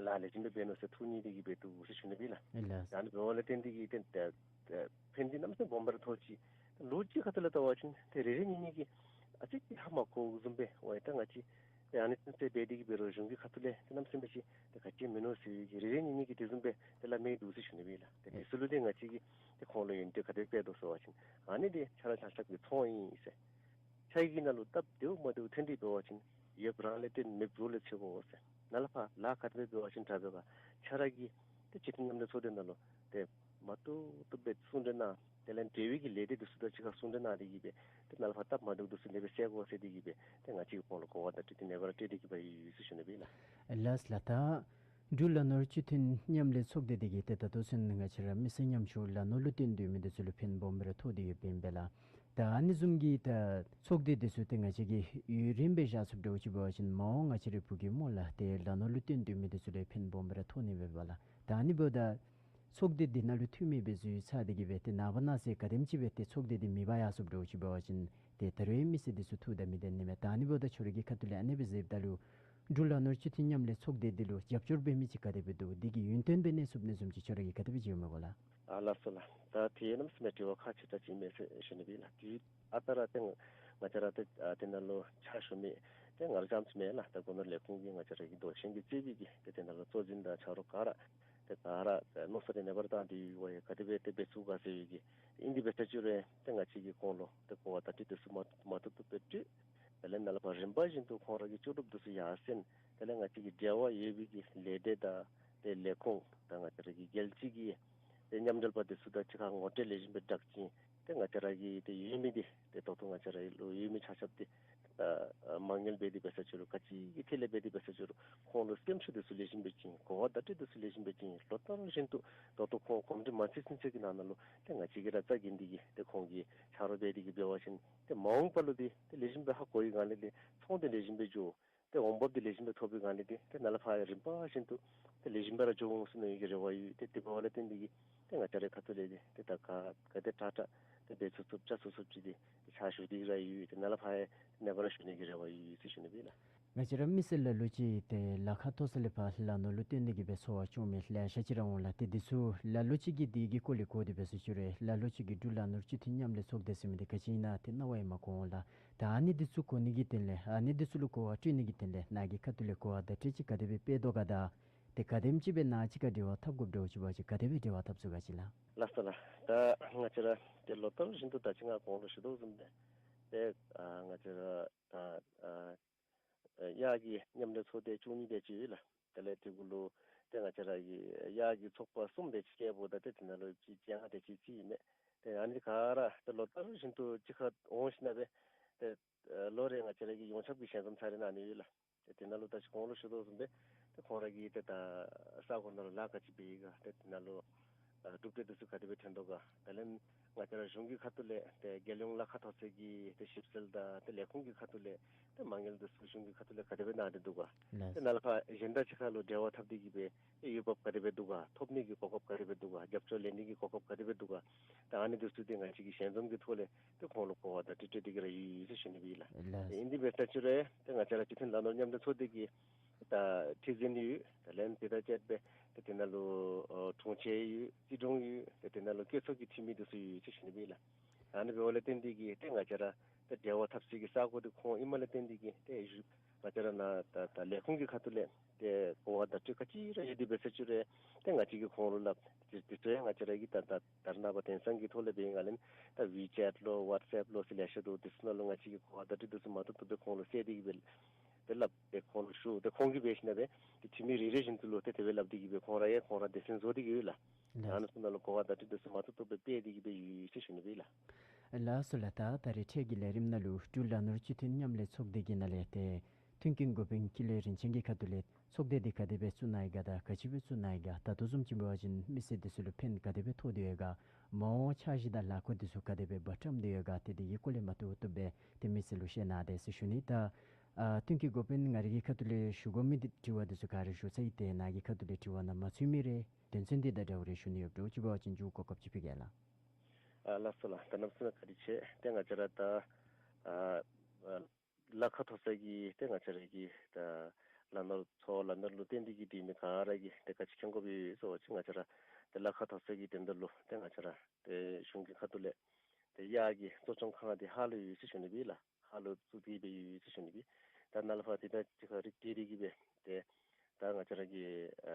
ལཱ་ལེགས་ཤོམ་སྦེ་འབད་ནུག་ཟེར་ཐུགས་མཉེས་ཏེ་གིས་སྦེ་འདུག་ཟེར་ཞུ་ནི་ཨིན་ལགས། ད་ཨ་ནི་འབདཝ་ལས་བརྟེན་ཏེ་གིས་ཏེ་ཏེ་ཏེ་ཕན་བདེ་གནམ་མེད་ས་མེད་སྦོམ་སྦེ་ར་ཐོགས་ཅི། ལོ་གཅིག་ཁ་ཐུག་ལས་བལྟ་བ་ཅིན་ཏེ་རེ་རེ་གཉིས་གཉིས་ཀྱིས་ཨ་ཙི་ཅིག་ཧ་མ་གོ་བཟུམ་སྦེ་ཝའི་ད་ང་བཅས་ཏེ་ཨ་ནི་ཏེ་འབད་དེ་གིས་འབད་རུང་གཞུང་གི་ཁ་ཐུག་ལས་ཏེ་གནམ་མེད་ས་མེད་ཅིག་ཏེ་ག་ཅི་མིན་ནུག་ཟེར་བའི་གི་རེ་རེ་གཉིས་གཉིས་ཀྱིས་དེ་བཟུམ་སྦེ་ཏེ་སླབ་མི་འདུག་ཟེར་ཞུ་ནི་ཨིན་ལགས། ཏེ་དེ་ཚུ་ལུ་ཏེ་ང་བཅས་ཀྱིས་ཏེ་ཁོང་ལུ་ཡོན་ཏན་ག་དེ་སྤེལ་དོ་ཟེར་བ་ཅིན་ཨ་ནི་འདི་ཆ་ར་ཆ་ཁྱབ་ཀྱིས་ཚོང་ཨིན་ཟེར། ཁྱོད་ཀྱི་ནང་ལུ་སྟབས་བདེཝ་མ་བདེཝ་ཐོན་ཏེ་འབད་བ་ཅིན་ཡོདཔ་རང་ལས་བརྟེན་མེདཔ་རོགས་ལས་འཚོལ་དགོ་ཟེར། ནཱ་ལས་ཕར་ལཱ་ག་དེ་སྦེ་འབད་བ་ཅིན་དྲག་པས་ག། ཁྱོད་ར་གི་ཏེ་སྤྱི་མཐུན་མཉམ་འབྲེལ་ཚོགས་སྡེ་ནང་ལུ་ཏེ་མ་བཏུབ་བཏུབ་སྦེ་གསུང་གྲོས་གནང་། དེ་ལས་འབྲེལ་ཡོད་ཀྱི་ལས་སྡེ་འདི་ཚུ་དང་གཅིག་ཁར་གསུང་གྲོས་གནང་སྟེ་གིས་སྦེ་ཏེ་ནཱ་ལས་ཕར་སྟབས་མ་བདེཝ་འདི་ཚུ་ལེགས་སྦེ་སེལ་དགོ་ཟེར་ཏེ་གིས་སྦེ་ཏེ་ང་བཅས་ཀྱིས་ཁོང་ལུ་གོ་བ་བརྡ་སྤྲོད་དེ་ནེ་བར་སྤྲོད་དེ་གིས་སྦེ་ཡོད་ཟེར་ཞུ་ནི་ཨིན་ལགས། ལགས་ལགས། ད་འབྲུག་ལ་ནོར་སྤྱི་མཐུན་མཉམ་ལས་ཚོགས་སྡེ་འདི་གིས་ཏེ་ད་ལྟོ་ཚུན་ང་བཅས་ར་མི་སེར་ཉམ་ཆུང་ལ་ནོར་ལུ་བརྟེན་སྡོད་མི་འདི་ཚུ་ལུ་ཕན་སྦོམ་སྦེ་ར་ཐོགས་ཏེ་ཡོདཔ་ཨིན་པས་ལགས། ད་ཨ་ནི་བཟུམ་གྱི་ད་ཚོགས་སྡེ་འདི་ཚུ་ཏེ་ང་བཅས་ཀྱིས་ཡུན་རིངམོ་སྦེ་བཞག་ཚུགསཔ་འདྲཝ་ཅིག་འབད་བ་ཅིན་མ་འོངས་ང་བཅས་རའི་བུ་གི་སྨོ་ལགས་ཏེ་ལ་ནོར་ལུ་བརྟེན་སྡོད་མི་འདི་ཚུ་ལུ་ཕན་སྦོམ་སྦེ་ར་ཐོགས་ནི་ཨིན་པས་ལགས། ད་ཨ་ནི་འབདཝ་ད་ཚོགས་སྡེ་འདི་ནང་ལུ་འཐུས་མི་སྦེ་འཛུལ་ཚར་ཏེ་གིས་སྦེ་ཏེ་ནངས་པ་གནངས་ཚེ་ག་དེམ་ཅིག་སྦེ་ཏེ་ཚོགས་སྡེ་འདི་མེད་པར་ཡར་སོངམ་འདྲཝ་ཅིག་འབད་བ་ཅིན་ཏེ་ད་རུང་མི་སེར་འདི་ཚུ་ཐུགས་དང་མི་ལྡན་ནི་མས། ད་ཨ་ནི་འབདཝ་ད་ཁྱོད་ར་གི་ཁ་ཐུག་ལས་ཨ་ནི་སྦེ་གཟིགསཔ་ད་ལུ་འབྲུག་ལ་ནོར་སྤྱི་མཐུན་མཉམ་ལས་ཚོགས་སྡེ་འདི་ལུ་རྒྱབ་སྐྱོར་འབད་མི་ཅིག་ག་དེ་སྦེ་འདུག། འདི་གི་ཡུན་བརྟན་སྦེ་གནས་ཚུགས་ནི་བཟུམ་ཅིག་ཁྱོད་ར་གིས་ག་དེ་སྦེ་མཇལཝ་མས་གོ་ལགས། ཨ་ལགས་སོ་ལགས། ད་དེ་གནམ་མེད་ས་མེད་དྲི་བ་ཁག་ཆེ་དྲགས་ཅིག་མས་ཟེར་ཞུ་ནི་ཨིན་ལགས། དུས་ཨ་རྟག་ར་ཏེ་ང་བཅས་ར་ཏེ་ཨ་དེ་ནང་ལུ་ཕྱག་ཞུ་མི་ཏེ་ང་ར་རྐྱངམ་ཅིག་མེན་ལགས། ད་སྒོ་ནོར་ལས་ཁུངས་ཀྱི་ང་བཅས་ར་གི་མདོ་ཆེན་གྱིས་གཙོས་པའི་གི་ཏེ་དེ་ནང་ལུ་གཙོ་འཛིན་དང་ཆ་རོགས་ག་ར་ཏེ་ག་ར་ཏེ་མནོ་བསམ་འདི་ནེ་བར་བཏང་སྟེ་ཡོད་པས། ག་དེ་སྦེ་ཏེ་འབད་ཚུགས་ག་ཟེར་བའི་གི་ཨིན། དེ་འབད་ས་ཅིག་རུང་ཏེ་ང་བཅས་ཀྱིས་ཁོང་ལུ་ཏེ་གོ་བ་བརྡ་སྤྲོད་འདི་ཚུ་མ་མ་བཏུབ་བཏུབ་སྦེ་སྤྲོད། དེ་ལས་ནཱ་ལས་ཕར་རིམ་པ་བཞིན་དུ་ཁོང་ར་གི་ལྕོགས་གྲུབ་འདི་ཚུ་ཡར་སེང་། དེ་ལས་ང་བཅས་ཀྱི་འབྲེལ་བ་ཡོད་པའི་གི་ལས་སྡེ་དང་ཏེ་ལས་ཁུངས་དང་ང་བཅས་ར་གི་རྒྱལ་སྤྱི་གི་ཏེ་མཉམ་འབྲེལ་པ་འདི་ཚུ་དང་གཅིག་ཁར་ངོ་འཕྲད་ལེགས་ཤོམ་སྦེ་བསྒྲགས་ཅིན་ཏེ་ང་བཅས་ར་གི་ཏེ་ཡོད་མི་འདི་ཏེ་ད་ལྟོ་ང་བཅས་ར་ལུ་ཡོད་མི་ཆ་ཁྱབ་འདི་ཨ་ཨ་མ་དངུལ་འབད་དེ་འབད་ས་ཅིག་རུང་ག་ཅི་གི་ཐད་ལས་འབད་དེ་འབད་ས་ཅིག་རུང་ཁོང་ལུ་སེམས་ཤུགས་འདི་ཚུ་ལེགས་ཤོམ་སྦེ་བྱིན། གོ་བ་བརྡ་སྤྲོད་འདི་ཚུ་ལེགས་ཤོམ་སྦེ་བྱིན། ལོ་ལྟར་བཞིན་དུ་ད་ལྟོ་ཁོང་གོམས་འདྲིས་མ་ཚད་ཚུན་ཚོད་ཀྱི་ནང་ན་ལུ་ཏེ་ང་བཅས་ཀྱིས་ར་རྩ་འགེངས་ཏེ་གིས་ཏེ་ཁོང་གི་ཆ་རོགས་འབད་དེ་གིས་འབད་བ་ཅིན་ཏེ་མ་འོངས་པ་ལུ་འདི་ཏེ་ལེགས་ཤོམ་སྦེ་ཧ་གོ་བའི་སྒང་ལས་འདི་ཚོང་འདི་ལེགས་ཤོམ་སྦེ་འགྱོ། ཏེ་འོང་འབབ་འདི་ལེགས་ཤོམ་སྦེ་ཐོབ་པའི་སྒང་ལས་འདི་ཏེ་ནཱ་ལས་ཕར་ཡང་རིམ་པ་བཞིན་དུ་ཏེ་ལེགས་ཤོམ་སྦེ་ར་འགྱོ་འོང་ཟེར་མནོ་བའི་གི་རེ་བ་ཡོད། ཏེ་དེ་འབདཝ་ལས་བརྟེན་ཏེ་གིས་ཏེ་ང་བཅས་རའི་ཁ་ཐུག་ལས་འདི་ཏེ་ད་ག་ག་དེ་དྲག་དྲག་ཏེ་འབད་ཚུགས་ཚུགསཔ་བྱ་ཚུགས་ཚུགསཔ་ཅིག་འདི་ཕྱག་ཞུ་སྟེ་ར་ཡོད། ཏེ་ནཱ་ལས་ཕར་ཡང་ནེ་བར་ཞུ་ནི་གི་རེ་བ་ཡོད་ཟེར་ཞུ་ནི་ཨིན་ལགས། ང་བཅས་ར་མི་སེར་ལ་ལུ་ཅིག་ཏེ་ལ་ཁ་མཐོ་ས་ལས་ཕར་ལ་ནོར་ལུ་བརྟེན་ཏེ་གིས་སྦེ་འཚོ་བ་སྐྱོང་མི་ལེ་ཤ་ཅིག་ར་འོང་ལགས། ཏེ་འདི་ཚུ་ལ་ལུ་ཅིག་གིས་འདི་གི་སྐོར་ལས་གོ་སྟེ་འབད་ས་ཅིག་རུང་ལ་ལུ་ཅིག་གིས་འབྲུག་ལ་ནོར་སྤྱི་མཐུན་མཉམ་ལས་ཚོགས་སྡེ་ཟེར་མི་འདི་ག་ཅི་ཨིན་ན་ཏེ་རྣ་བ་ཡང་མ་གོ་འོང་ལགས། ད་ཨ་ནི་འདི་ཚུ་གོ་ནི་གི་དོན་ལས་ཨ་ནི་འདི་ཚུ་ལུ་གོ་བ་སྤྲོད་ནི་གི་དོན་ལས་ནཱ་གི་ཁ་ཐུག་ལས་གོ་བ་བརྡ་སྤྲོད་ཅིག་ག་དེ་སྦེ་སྤེལ་དོ་ག་དང་ཏེ་ག་དེམ་ཅིག་སྦེ་ནཱ་གཅིག་ཁར་འབྲེལ་བ་འཐབ་དགོཔ་འདྲཝ་ཅིག་འབད་བ་ཅིན་ག་དེ་སྦེ་འབྲེལ་བ་འཐབ་ཚུགས་ག་ཅིག་ལགས། ལགས་སོ་ལགས། ད་ང་བཅས་ར་ཏེ་ལོ་ལྟར་བཞིན་དུ་ད་ཅི་ང་གོང་ལུ་ཞུ་དོ་བཟུམ་སྦེ་ཏེ་ཨ་ང་བཅས་ར་ད་ཨ་ཨ་གཡག་གི་མཉམ་འབྲེལ་ཚོགས་སྡེ་བཅུ་གཉིས་དེ་ཅིག་ཡོད་ལགས། དེ་ལས་དེ་གུ་ལུ་ཏེ་ང་བཅས་ར་གི་གཡག་གི་ཚོགས་པ་གསུམ་དེ་ཅིག་བཀལཝ་ད་ཏེ་དེ་ནང་ལུ་ཅིག་བཅོ་ལྔ་དེ་ཅིག་ཅིག་ཨིན་མས། ཏེ་ཨ་ནི་ག་ར་ཏེ་ལོ་ལྟར་བཞིན་དུ་གཅིག་ཁར་འོང་ཞིནམ་ལས་ཏེ་ཨ་ལོ་རེ་ང་བཅས་ར་གི་ཡོངས་ཁྱབ་ཀྱི་ཞལ་འཛོམས་ཚར་རེ་གནང་ནི་ཡོད་ལགས། ཏེ་དེ་ནང་ལུ་ད་ཅི་གོང་ལུ་ཞུ་དོ་བཟུམ་སྦེ་ཏེ་ཁོང་ར་གིས་ཏེ་ད་ས་གོ་ནང་ལུ་ལཱ་ག་ཅི་འབད་ཡི་ག་ཏེ་དེ་ནང་ལུ་ ཨ་གྲུབ་འབྲས་འདི་ཚུ་ག་དེ་སྦེ་ཐོན་དོ་ག། དེ་ལས་ང་བཅས་ར་གཞུང་གི་ཁ་ཐུག་ལས་ཏེ་རྒྱལ་ཡོངས་ལག་ཁ་ཐོག་ཚད་ཀྱི་ཏེ་ཞིབ་འཚོལ་དང་ཏེ་ལས་ཁུངས་ཀྱི་ཁ་ཐུག་ལས་ཏེ་མ་དངུལ་འདི་ཚུ་གཞུང་གི་ཁ་ཐུག་ལས་ག་དེ་སྦེ་གནང་སྟེ་འདུག་ག། ལགས། ཏེ་ནཱ་ལས་ཕར་གཞན་དང་གཅིག་ཁར་ལུ་འབྲེལ་བ་འཐབ་སྟེ་གི་སྦེ་ཏེ་འོས་འབབ་ག་དེ་སྦེ་འདུག་ག། ཐོབ་ནི་གི་གོ་སྐབས་ག་དེ་སྦེ་འདུག་ག། རྒྱབ་སྐྱོར་ལེན་ནི་གི་གོ་སྐབས་ག་དེ་སྦེ་འདུག་ག། ཏེ་ཨ་ནི་འདི་ཚུ་ཏེ་ང་བཅས་ཀྱིས་ཞལ་འཛོམས་ཀྱི་ཐོག་ལས་ཏེ་ཁོང་ལུ་གོ་བ་བརྡ་སྤྲོད་སྤྲོད་དེ་གི་ར་ཡོད་ཟེར་ཞུ་ནི་སྦེ་ཨིན་ལགས། ལགས། ཏེ་ཨིན་དེ་འབད་ས་ཅིག་རུང་ཏེ་ང་བཅས་ར་སྤྱི་མཐུན་ལག་ནོར་མཉམ་འབྲེལ་ཚོགས་སྡེ་གི་ད་ཁྲི་འཛིན་ཡོད། དེ་ལས་དེ་དང་བཅས་པའི་ཏེ་དེ་ནང་ལུ་ཨ་དྲུང་ཆེན་ཡོད། རྩིས་དྲུང་ཡོད། ཏེ་དེ་ནང་ལུ་བཀོད་ཚོགས་ཀྱི་འཐུས་མི་འདི་ཚུ་ཡོད་ཟེར་ཞུ་ནི་སྦེ་ཨིན་ལགས། ཨ་ནི་འབདཝ་ལས་བརྟེན་ཏེ་གི་ཏེ་ང་བཅས་ར་ཏེ་འབྲེལ་བ་འཐབ་སའི་གི་ས་གོ་འདི་ཁོང་ཨིནམ་ལས་བརྟེན་ཏེ་གི་ཏེ་ང་བཅས་ར་ནཱ་ད་ད་ལས་ཁུངས་ཀྱི་ཁ་ཐུག་ལས་ཏེ་གོ་བ་བརྡ་སྤྲོད་ག་ཅི་ར་ཡོད་དེ་འབད་ས་ཅིག་རུང་ཏེ་ང་བཅས་ཀྱིས་ཁོང་ལུ་སླབ། དེ་དེ་ཚུ་ཡང་ང་བཅས་ར་གི་ད་ད་ད་རེས་ནངས་པ་དེང་སང་གི་ཐོག་ལས་འབད་བའི་སྒང་ལས་ད་ཝི་ཅེཊ་ལོ་ཝཊས་ཨེཔ་ལོ་ཟེར་ལེ་ཤ་འདུག། དེ་ཚུ་ནང་ལུ་ང་བཅས་ཀྱིས་གོ་བ་བརྡ་སྤྲོད་དེ་ཚུ་མ་ཐུབ་ཐུབ་སྦེ་ཁོང་ལུ་སླབ་སྟེ་གི་སྦེ་ཏེ་སླབ་སྟེ་ཁོང་ལུ་ཞུ། ཏེ་ཁོང་གིས་འབད་ཞིནམ་ལས་ཏེ་འཐུས་མི་རེ་རེ་བཞིན་དུ་ལུ་ཏེ་དེ་སྦེ་སླབ་སྟེ་གི་སྦེ་ཁོང་ར་ཡང་ཁོང་ར་སྡེ་ཚན་བཟོ་སྟེ་གི་ཡོད་ལགས། ལགས། ཨ་ནི་ཚུ་ནང་ལུ་གོ་བ་བརྡ་སྤྲོད་དེ་ཚུ་མ་ཐུབ་ཐུབ་སྦེ་སྤེལ་ཏེ་གི་སྦེ་ཡོད་ཟེར་ཞུ་ནི་སྦེ་ཨིན་ལགས། ལགས་སོ་ལགས། ད་ད་རེས་འཕྲལ་གྱི་ལས་རིམ་ནང་ལུ་འབྲུག་ལག་ནོར་སྤྱི་མཐུན་མཉམ་ལས་ཚོགས་སྡེ་གི་ནང་ལས་ཏེ་ཐོན་སྐྱེད་འགོ་དཔོན་ཀུན་ལེགས་རིན་ཆེན་གྱི་ཁ་ཐུག་ལས་ཚོགས་སྡེ་འདི་ག་དེ་སྦེ་བཙུགས་གནང་ཡི་ག་དང་ག་ཅི་སྦེ་བཙུགས་གནང་ཡི་ག། ད་ལྟོ་བཟུམ་ཅིག་འབད་བ་ཅིན་མི་སེར་འདི་ཚུ་ལུ་ཕན་ག་དེ་སྦེ་ཐོགས་ཏེ་ཡོད་ག། མ་འོངས་འཆར་གཞི་དང་ལཱ་འགོ་འདི་ཚུ་ག་དེ་སྦེ་འབད་བཀྲམ་སྟེ་ཡོད་ག། ཏེ་དེ་གི་སྐོར་ལས་མ་ཐུབ་ཐུབ་སྦེ་ཏེ་མི་སེར་ལུ་བཤད་གནང་དེས་ཟེར་ཞུ་ནི། ད་ཨ་ཐོན་སྐྱེད་འགོ་དཔོན་ང་རའི་གི་ཁ་ཐུག་ལས་ཞུ་དགོ་མི་འདི་དྲི་བ་འདི་ཚུ་ག་ར་ཞུ་ཚར་ཡི། ཏེ་ནཱ་གི་ཁ་ཐུག་ལས་དྲི་བ་ནང་མ་ཚུད་མི་རེ་དོན་ཚན་འདི་དང་འབྲེལ་བ་རེ་ཞུ་ནི་ཡོད་འགྲོ་ཅིག་འབད་བ་ཅིན་མཇུག་གོ་སྐབས་ཅིག་ཕུལ་གེ་ལགས། ཨ་ལགས་སོ་ལགས། ད་གནམ་མེད་ས་མེད་བཀའ་དྲིན་ཆེ། ཏེ་ང་བཅས་ར་ད་ཨ་ཨ་ལག་ཁ་ཐོག་ས་གི་ཏེ་ང་བཅས་ར་གི་ད་ལག་ནོར་ཚོགས་ལག་ནོར་ལུ་བརྟེན་ཏེ་གི་སྡོད་མི་ག་ར་གིས་ཏེ་ག་ཅི་མཁྱེན་དགོཔ་ཡོད་ཟེར་བ་ཅིན་ང་བཅས་ར་ཏེ་ལག་ཁ་ཐོག་ས་གི་དོན་དག་ལུ་ཏེ་ང་བཅས་ར་ཏེ་གཞུང་གི་ཁ་ཐུག་ལས་ཏེ་གཡག་གི་གཙོ་སྐྱོང་ཁང་འདི་ཧཱ་ལུ་ཡོད་ཟེར་ཞུ་ནི་སྦེ་ལགས། ཧཱ་ལུ་བཙུགས་ཏེ་སྦེ་ཡོད་ཟེར་ཞུ་ནི་སྦེ། ད་ནཱ་ལས་ཕར་ཏེ་ད་ཅི་ཁ་རིག་སྟེ་རིག་གི་སྦེ་ཏེ་ད་ང་བཅས་ར་གི་ཨ་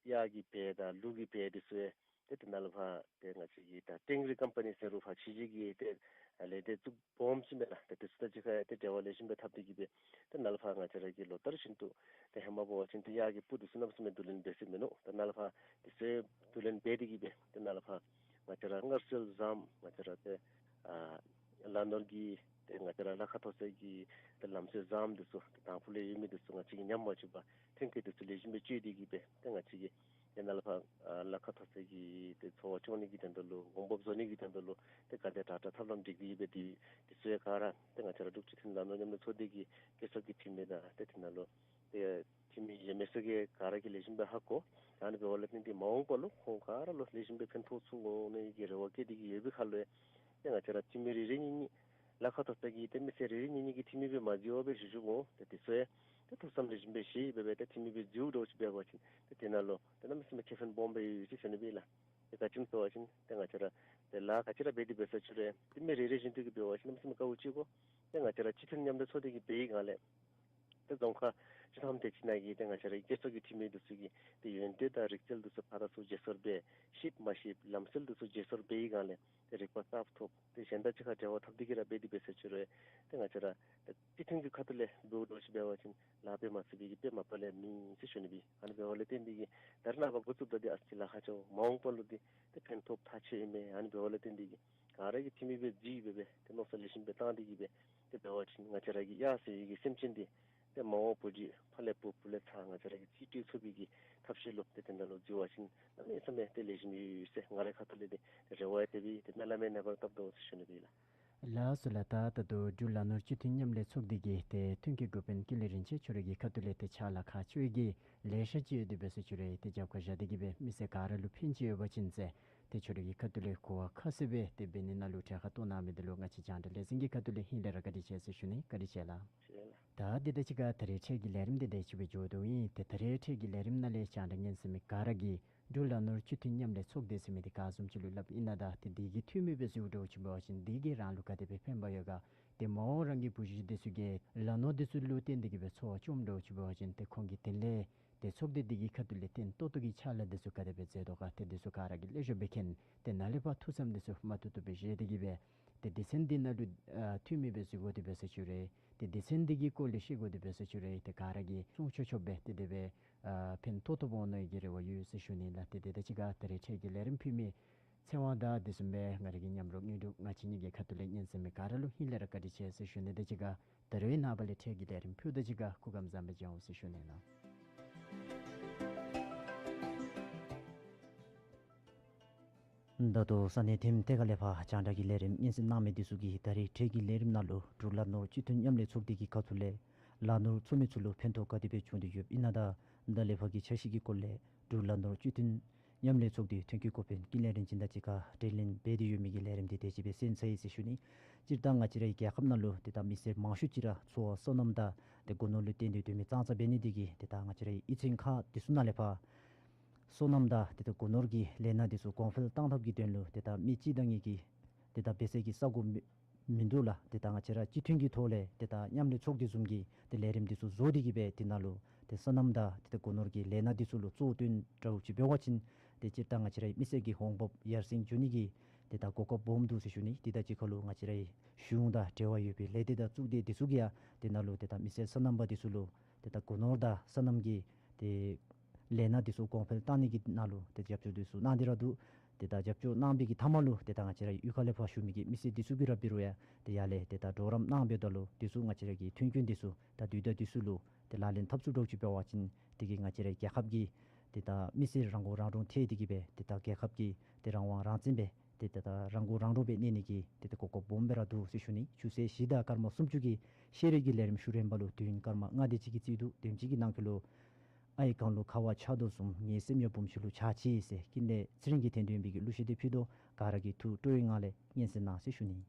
གཡག་གི་བལ་དང་ལུག་གི་བལ་འདི་ཚུ་ཡང་ཏེ་ཏེ་ནཱ་ལས་ཕར་ཏེ་ང་བཅས་ཀྱི་ད་ཀྲེང་རི་ཀམ་པ་ནི་ཟེར་རུང་ཕར་ཕྱི་རྒྱལ་གྱི་ཏེ་ལས་སྡེ་བཙུགས་སྦོམ་ཅིག་མས་ལགས། ཏེ་དེ་ཚུ་དང་གཅིག་ཁར་ཡང་ཏེ་འབྲེལ་བ་ལེགས་ཤོམ་སྦེ་འཐབ་སྟེ་གི་སྦེ་ཏེ་ནཱ་ལས་ཕར་ང་བཅས་ར་གིས་ལོ་ལྟར་བཞིན་དུ་ཏེ་ཧེ་མ་འབད་བ་ཅིན་ཏེ་གཡག་གི་སྤུ་འདི་ཚུ་གནམ་མེད་ས་མེད་བསྡུ་ལེན་འབད་ས་མིན་ནུག། ཏེ་ནཱ་ལས་ཕར་དེ་ཚུ་བསྡུ་ལེན་འབད་དེ་གི་སྦེ་ཏེ་ནཱ་ལས་ཕར་ང་བཅས་ར་སྔར་སྲོལ་བཟུམ་ང་བཅས་ར་ཏེ་ཨ་ལག་ནོར་གྱི་ཏེ་ང་བཅས་ར་ལག་ཁ་ཐོག་ས་གི་ཏེ་ལམ་སྲོལ་བཟུམ་འདི་ཚུ་ཏེ་དང་ཕུ་ལས་ཡོད་མི་འདི་ཚུ་ང་བཅས་ཀྱིས་ཉམས་མ་བཅུག་པར་ཐོན་སྐྱེད་འདི་ཚུ་ལེགས་ཤོམ་སྦེ་སྤྱོད་དེ་གི་སྦེ་ཏེ་ང་བཅས་ཀྱིས་ཏེ་ནཱ་ལས་ཕར་ཨ་ལག་ཁ་ཐོག་ས་གི་ཏེ་འཚོ་བ་སྐྱོང་ནི་གི་དོན་དག་ལུ་འོང་འབབ་བཟོ་ནི་གི་དོན་དག་ལུ་ཏེ་ག་དེ་དྲག་དྲག་ཐབས་ལམ་སྒྲིག་སྟེ་གི་སྦེ་ཏེ་དེ་ཚུ་ཡང་ག་ར་ཏེ་ང་བཅས་ར་འབྲུག་སྤྱི་མཐུན་ལག་ནོར་མཉམ་ལས་ཚོགས་སྡེ་གི་བཀོད་ཚོགས་ཀྱི་འཐུས་མི་དང་ཏེ་དེ་ནང་ལུ་ཏེ་འཐུས་མི་གཞན་མི་ཚུ་གིས་ག་ར་གིས་ལེགས་ཤོམ་སྦེ་ཧ་གོ། ཨ་ནི་འབདཝ་ལས་བརྟེན་ཏེ་མ་འོངས་པ་ལུ་ཁོང་ག་ར་ལུ་ལེགས་ཤོམ་སྦེ་ཕན་ཐོགས་ཚུགས་འོང་ནི་གི་རེ་བ་བསྐྱེད་དེ་གི་ཡོད་པའི་ཁར་ལུ་ཡང་ཏེ་ང་བཅས་ར་འཐུས་མི་རེ་རེ་གཉིས་གཉིས་ལག་ཁ་ཐོག་ས་གི་ཏེ་མི་སེར་རེ་རེ་གཉིས་གཉིས་ཀྱིས་འཐུས་མི་སྦེ་མ་བརྩི་བར་སྦེ་བཞུགས་བཞུགསཔ་འོང་། ཏེ་དེ་ཚུ་ཡང་ཏེ་ཐུགས་བསམ་ལེགས་ཤོམ་སྦེ་བཞེས་སྦེ་སྦེ་ཏེ་འཐུས་མི་སྦེ་བརྩིཝ་འདྲཝ་ཅིག་འབད་བ་ཅིན་ཏེ་དེ་ནང་ལུ་ཏེ་གནམ་མེད་ས་མེད་ཁེ་ཕན་སྦོམ་སྦེ་ཡོད་ཟེར་ཞུ་ནི་སྦེ་ལགས། ཏེ་ག་ཅི་སྨོ་ཟེར་བ་ཅིན་ཏེ་ང་བཅས་ར་ཏེ་ལཱ་ག་ཅི་ར་འབད་དེ་འབད་ས་ཅིག་རུང་ཏེ་མི་རེ་རེ་བཞིན་དུ་གིས་འབད་བ་ཅིན་གནམ་མེད་ས་མེད་དཀའཝ་སྤྱད་དགོ། ཏེ་ང་བཅས་ར་སྤྱི་མཐུན་མཉམ་ལས་ཚོགས་སྡེ་གིས་འབད་བའི་སྒང་ལས་ཏེ་རྫོང་ཁག་བཅུ་ཐམ་དེ་ཅིག་ནང་གི་ཏེ་ང་བཅས་ར་བཀོད་ཚོགས་ཀྱི་འཐུས་མི་འདི་ཚུ་གིས་ཏེ་ཡོན་ཏན་དང་རིག་རྩལ་འདི་ཚུ་ཕར་ཚུར་བརྗེ་སོར་འབད། ཤེསཔ་མ་ཤེསཔ་ལམ་སྲོལ་འདི་ཚུ་བརྗེ་སོར་འབད་བའི་སྒང་ལས་ཏེ་རིག་པ་གསརཔ་ཐོབ། ཏེ་གཞན་དང་གཅིག་ཁར་འབྲེལ་བ་འཐབ་སྟེ་གི་ར་འབད་དེ་འབད་ས་ཅིག་རུང་ཏེ་ང་བཅས་ར་ཏེ་སྤྱི་མཐུན་གྱི་ཁ་ཐུག་ལས་འབདཝ་འདྲཝ་ཅིག་འབད་བ་ཅིན་ལཱ་འབད་མ་ཚུགས་པའི་གི་དཔེ་མ་པ་ལས་མེད་ཟེར་ཞུ་ནི་སྦེ། ཨ་ནི་འབདཝ་ལས་བརྟེན་ཏེ་གི་ད་རེས་ནངས་པ་འགོ་བཙུགསཔ་ད་འདི་ཨ་ཙི་ལཱ་ཁག་ཆེ། མ་འོངས་པ་ལུ་འདི་ཏེ་ཕན་ཐོགས་ཐག་ཆོད་ཨིན་མས། ཨ་ནི་འབདཝ་ལས་བརྟེན་ཏེ་གི་ག་ར་གིས་འཐུས་མི་སྦེ་བརྩིས་སྦེ་སྦེ་ཏེ་མནོ་བསམ་ལེགས་ཤོམ་སྦེ་བཏང་སྟེ་གི་སྦེ་ཏེ་འབད་བ་ཅིན་ང་བཅས་ར་གི་གཡག་ཟེར་བའི་གི་སེམས་ཅན་འདི་ཏེ་མ་འོངས་བུ་རྒྱུད་ཕ་ལས་བུ་བུ་ལས་ཚ་ང་བཅས་ར་གིས་རྩིས་སྤྲོད་ཚུགས་པའི་གི་ཐབས་ཤེས་ལུ་ཏེ་དེ་ནང་ལུ་འཛུལ་བ་ཅིན་གནམ་མེད་ས་མེད་ཏེ་ལེགས་ཤོམ་ཡོད་ཟེར་ང་རའི་ཁ་ཐུག་ལས་ཏེ་རེ་བ་ཡང་དེ་སྦེ་ཏེ་སྨོན་ལམ་ཡང་ནེ་སྦེ་ར་བཏབ་དོ་ཟེར་ཞུ་ནི་སྦེ་ལགས། ལགས་སོ་ལགས། ད་ད་ལྟོ་འབྲུག་ལག་ནོར་སྤྱི་མཐུན་མཉམ་ལས་ཚོགས་སྡེ་གི་ཏེ་ཐོན་སྐྱེད་འགོ་དཔོན་ཀུན་ལེགས་རིན་ཆེན་ཁྱོད་རའི་གི་ཁ་ཐུག་ལས་ཏེ་ཕྱག་ལཱ་ཁག་ཆེ་བའི་གི་ལེ་ཤ་ཅིག་ཡོད་དེ་འབད་ས་ཅིག་རུང་ཏེ་རྒྱབ་ཁར་བཞག་སྟེ་གི་སྦེ་མི་སེར་ག་ར་ལུ་ཕན་ཅིག་ཡོད་པ་ཅིན་ཟེར་ཏེ་ཁྱོད་རའི་གི་ཁ་ཐུག་ལས་གོ་བ་ཁ་གསལ་སྦེ་ཏེ་འབད་ནི་ནང་ལུ་གྲལ་ཁར་གཏོགས་གནང་མི་འདི་ལུ་ང་བཅས་རྒྱང་བསྒྲགས་ལས་འཛིན་གྱི་ཁ་ཐུག་ལས་ཧིང་ལས་ར་བཀའ་དྲིན་ཆེ་ཟེར་ཞུ་ནི། བཀའ་དྲིན་ཆེ་ལགས། ད་འདི་དང་གཅིག་ཁར་ད་རེས་འཕྲལ་གྱི་ལས་རིམ་འདི་དེ་ཅིག་སྦེ་མཇུག་བསྡུཝ་ཨིན། ཏེ་ད་རེས་འཕྲལ་གྱི་ལས་རིམ་ནང་ལས་རྒྱང་བསྒྲགས་ཉན་ཟེར་མི་ག་ར་གིས་འབྲུག་ལག་ནོར་སྤྱི་མཐུན་མཉམ་ལས་ཚོགས་སྡེ་ཟེར་མི་འདི་ག་བཟུམ་ཅིག་ལུ་སླབ་ཨིན་ན་དང་ཏེ་འདི་གི་འཐུས་མི་སྦེ་ཟེརཝ་འདྲཝ་ཅིག་འབད་བ་ཅིན་འདི་གིས་རང་ལུ་ག་དེ་སྦེ་ཕན་པ་ཡོད་ག། ཏེ་མ་འོངས་རང་གི་བུ་གཞི་འདི་ཚུ་གིས་ལག་ནོར་འདི་ཚུ་ལུ་བརྟེན་ཏེ་གི་སྦེ་འཚོ་བ་བཅོམ་འདྲཝ་ཅིག་འབད་བ་ཅིན་ཏེ་ཁོང་གིས་དེ་ལས་ཏེ་ཚོགས་སྡེ་འདི་གི་ཁ་ཐུག་ལས་བརྟན་ཏོག་ཏོ་གི་ཕྱག་ལཱ་འདི་ཚུ་ག་དེ་སྦེ་མཛད་དོ་ག། ཏེ་འདི་ཚུ་ག་ར་གིས་ལེགས་ཤོམ་སྦེ་མཁྱེན། ཏེ་ནཱ་ལས་ཕར་ཐུགས་བསམ་འདི་ཚུ་མ་ཐུབ་ཐུབ་སྦེ་བཞེས་ཏེ་གི་སྦེ་ཏེ་སྡེ་ཚན་འདི་ནང་ལུ་ཨ་འཐུས་མི་སྦེ་ཟེར་དགོ་དེ་འབད་ས་ཅིག་རུང་ཏེ་སྡེ་ཚན་འདི་གི་སྐོར་ལས་ཤེས་དགོ་དེ་འབད་ས་ཅིག་རུང་ཏེ་ག་ར་གིས་སྲུང་སྐྱོབ་སྐྱོབ་སྦེ་ཏེ་དེ་སྦེ་ཨ་ཕན་ཐོགས་ཐོགསཔ་འོང་ནི་གི་རེ་བ་ཡོད་ཟེར་ཞུ་ནི་ལགས། ཏེ་དེ་དང་གཅིག་ཁར་ད་རེས་འཕྲལ་གྱི་ལས་རིམ་ཕུལ་མི་ཚེ་དབང་དང་དེ་བཟུམ་སྦེ་ང་རའི་གི་མཉམ་རོགས་དངོས་གྲུབ་ང་བཅས་གཉིས་ཀྱི་ཁ་ཐུག་ལས་ཉན་ཟེར་མི་ག་ར་ལུ་ཧིང་ལས་ར་བཀའ་དྲིན་ཆེ་ཟེར་ཞུ་ནི་དང་གཅིག་ཁར་ད་རེས་ནངས་པ་ལས་འཕྲལ་གྱི་ལས་རིམ་ཕུལཝ་ད་གཅིག་ཁར་སྐུ་ཁམས་བཟང་པོ་བྱོན་ཟེར་ཞུ་ནི་ལགས། ད་ལྟོ་ས་གནས་ཐིམ་ཐེ་ཀ་ལས་ཕར་རྒྱང་བསྒྲགས་ཀྱི་ལས་རིམ་སྙན་གསན་གནང་མི་འདི་ཚུ་གིས་ད་རིས་འཕྲལ་གྱི་ལས་རིམ་ནང་ལུ་འབྲུག་ལ་ནོར་སྤྱི་མཐུན་མཉམ་ལས་ཚོགས་སྡེ་གི་ཁ་ཐུག་ལས་ལ་ནོར་ཚོགས་མི་ཚུ་ལུ་ཕན་ཐོགས་ག་དེ་སྦེ་བྱུང་སྟེ་ཡོདཔ་ཨིན་ན་དང་ད་ལས་ཕར་གྱི་འཆར་གཞི་གི་སྐོར་ལས་འབྲུག་ལ་ནོར་སྤྱི་མཐུན་མཉམ་ལས་ཚོགས་སྡེ་ཐོན་སྐྱེད་འགོ་དཔོན་ཀུན་ལེགས་རིན་ཆེན་དང་གཅིག་ཁར་འབྲེལ་ལེན་འབད་དེ་ཡོད་མི་གི་ལས་རིམ་འདི་དེ་ཅིག་སྦེ་གསན་ཚར་ཡི་ཟེར་ཞུ་ནི། སྤྱིར་བཏང་ང་བཅས་རའི་རྒྱལ་ཁབ་ནང་ལུ་ཏེ་ད་མི་སེར་མང་ཤོས་ཅིག་ར་འཚོ་བ་སོ་ནམ་དང་ཏེ་སྒོ་ནོར་ལུ་བརྟེན་ཏེ་སྡོད་མི་ཙང་ཙ་འབད་ནི་འདི་གིས་ཏེ་ད་ང་བཅས་རའི་གཡུས་ཚན་ཁག་འདི་ཚུ་ནང་ལས་ཕར་སོ་ནམ་དང་ཏེ་ད་སྒོ་ནོར་གྱི་ལས་སྣ་འདི་ཚུ་གོང་འཕེལ་བཏང་ཐབས་ཀྱི་དོན་ལུ་ཏེ་ད་མི་གཅིག་དང་གཉིས་ཀྱི་ཏེ་ད་འབད་སའི་གི་ས་གོ་མི་མིན་འདུག་ལགས། ཏེ་ད་ང་བཅས་ར་སྤྱི་མཐུན་གྱི་ཐོག་ལས་ཏེ་ད་མཉམ་ལས་ཚོགས་སྡེ་བཟུམ་གྱི་ཏེ་ལས་རིམ་འདི་ཚུ་བཟོ་སྟེ་གིས་སྦེ་ཏེ་ནཱ་ལུ་ཏེ་སོ་ནམ་དང་ཏེ་ད་སྒོ་ནོར་གྱི་ལས་སྣ་འདི་ཚུ་ལུ་གཙོ་བོ་བཏོན་འདྲཝ་ཅིག་འབད་བ་ཅིན་ཏེ་སྤྱིར་བཏང་ང་བཅས་རའི་མི་སེར་གྱི་འོང་འབབ་ཡར་སེང་འགྱོ་ནི་གི་ཏེ་ད་གོ་སྐབས་སྦོམ་འདུག་ཟེར་ཞུ་ནི། ཏེ་ད་གཅིག་ཁར་ལུ་ང་བཅས་རའི་གཞུང་དང་འབྲེལ་བ་ཡོད་པའི་ལས་སྡེ་དང་གཙུག་སྡེ་འདི་ཚུ་གིས་ཡང་ཏེ་ནཱ་ལུ་ཏེ་ད་མི་སེར་སོ་ནམ་པ་འདི་ཚུ་ལུ་ཏེ་ད་སྒོ་ནོར་དང་སོ་ནམ་གྱི་ཏེ་ལས་སྣ་འདི་ཚུ་གོང་འཕེལ་བཏང་ནི་གི་ནང་ལུ་ཏེ་རྒྱབ་སྐྱོར་འདི་ཚུ་གནང་སྟེ་ར་འདུག། ཏེ་ད་རྒྱབ་སྐྱོར་གནང་བའི་གི་མཐའ་མ་ལུ་ཏེ་ད་ང་བཅས་རའི་གཡུས་ཁ་ལས་ཕར་བཞུགས་མི་གི་མི་སེར་འདི་ཚུ་གིས་ར་འབད་རུང་ཡང་ཏེ་ཡར་ལས་ཏེ་ད་གྲོགས་རམ་གནང་འབདཝ་ད་ལུ་འདི་ཚུ་ང་བཅས་ར་གི་མཐུན་རྐྱེན་འདི་ཚུ་ད་དུས་དང་དུས་སུ་ལུ་ཏེ་ལག་ལེན་འཐབ་ཚུགས་འདྲཝ་ཅིག་འབད་བ་ཅིན་དེ་གིས་ང་བཅས་རའི་རྒྱལ་ཁབ་ཀྱི་ཏེ་ད་མི་སེར་རང་མགོ་རང་འདྲོངས་ཐལ་ཏེ་གིས་སྦེ་ཏེ་ད་རྒྱལ་ཁབ་ཀྱི་ཏེ་རང་དབང་རང་བཙན་སྦེ་ཏེ་ད་ད་རང་མགོ་རང་འདྲོངས་སྦེ་གནས་ནི་གི་ཏེ་ད་གོ་སྐབས་སྦོམ་སྦེ་ར་འདུག་ཟེར་ཞུ་ནི། ཆུ་ཚོད་བཞི་དང་སྐར་མ་སུམ་ཅུ་གི་ཤེས་རིག་གི་ལས་རིམ་ཞུ་རན་པ་ལུ་དུས་ཡུན་སྐར་མ་ལྔ་དེ་ཅིག་གི་རྩིས་འདུག། དེམ་ཅིག་གི་ནང་འཁོད་ལུ་ཨའི་གངས་ལུ་ཁ་བ་ཆགས་དོ་བཟུམ། ངའི་སེམས་ཡང་བུམོ་ཆུ་ལུ་ཆགས་ཅི་ཟེར་ཀུན་ལེགས་ཚེ་རིང་གིས་འཐེན་འདོན་པའི་གི་གླུ་གཞས་འདི་ཕུལ་དོ། ག་ར་གིས་ཐུགས་སྤྲོ་བའི་ངང་ལས་སྙན་གསན་གནང་ཟེར་ཞུ་ནི།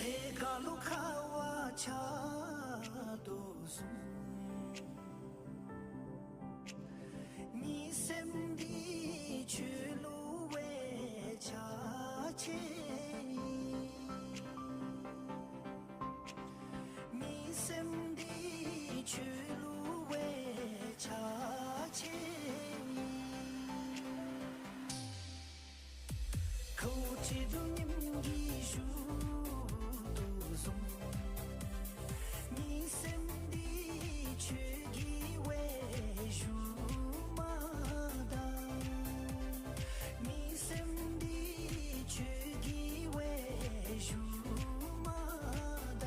ཨའི་གངས་ལུ་ཁ་བ་ཆགས་དོ་བཟུམ། ངེའི་སེམས་འདི་ཁྱོད་ལུ་འབད་ཆགས་ཅི། ངེའི་སེམས་འདི་ཁྱོད་ལུ་འབད་ཆགས་ཅི། ཁཝ་ཅིག་ཏུ་ཉིམ་གིས་བཞུ་དོ་བཟུམ། ངེའི་སེམས་འདི་ཁྱོད་ཀྱིས་འབད་བཞུ་མ་ད། ངེའི་སེམས་འདི་ཁྱོད་ཀྱིས་འབད་བཞུ་མ་ད།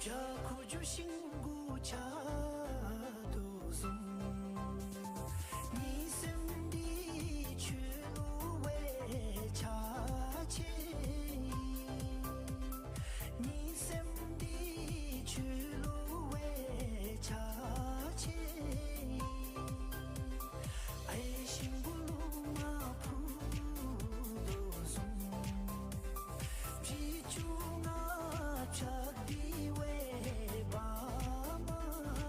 བྱ་ཁུ་བྱུག་ཤིང་གུ་ཆགས་དོ་བཟུམ། ངེའི་སེམས་འདི་ཁྱོད་ལུ་འབད་ཆགས་ཅི། ངེའི་སེམས་འདི་ཁྱོད་ལུ་འབད་ཆགས་ཅི། ཨའི་ཤིང་གུ་ལུ་མ་ཕུ་དོ་བཟུམ། བྱི་ཅུང་ང་བྱ་འདི་འབད་བ་མ་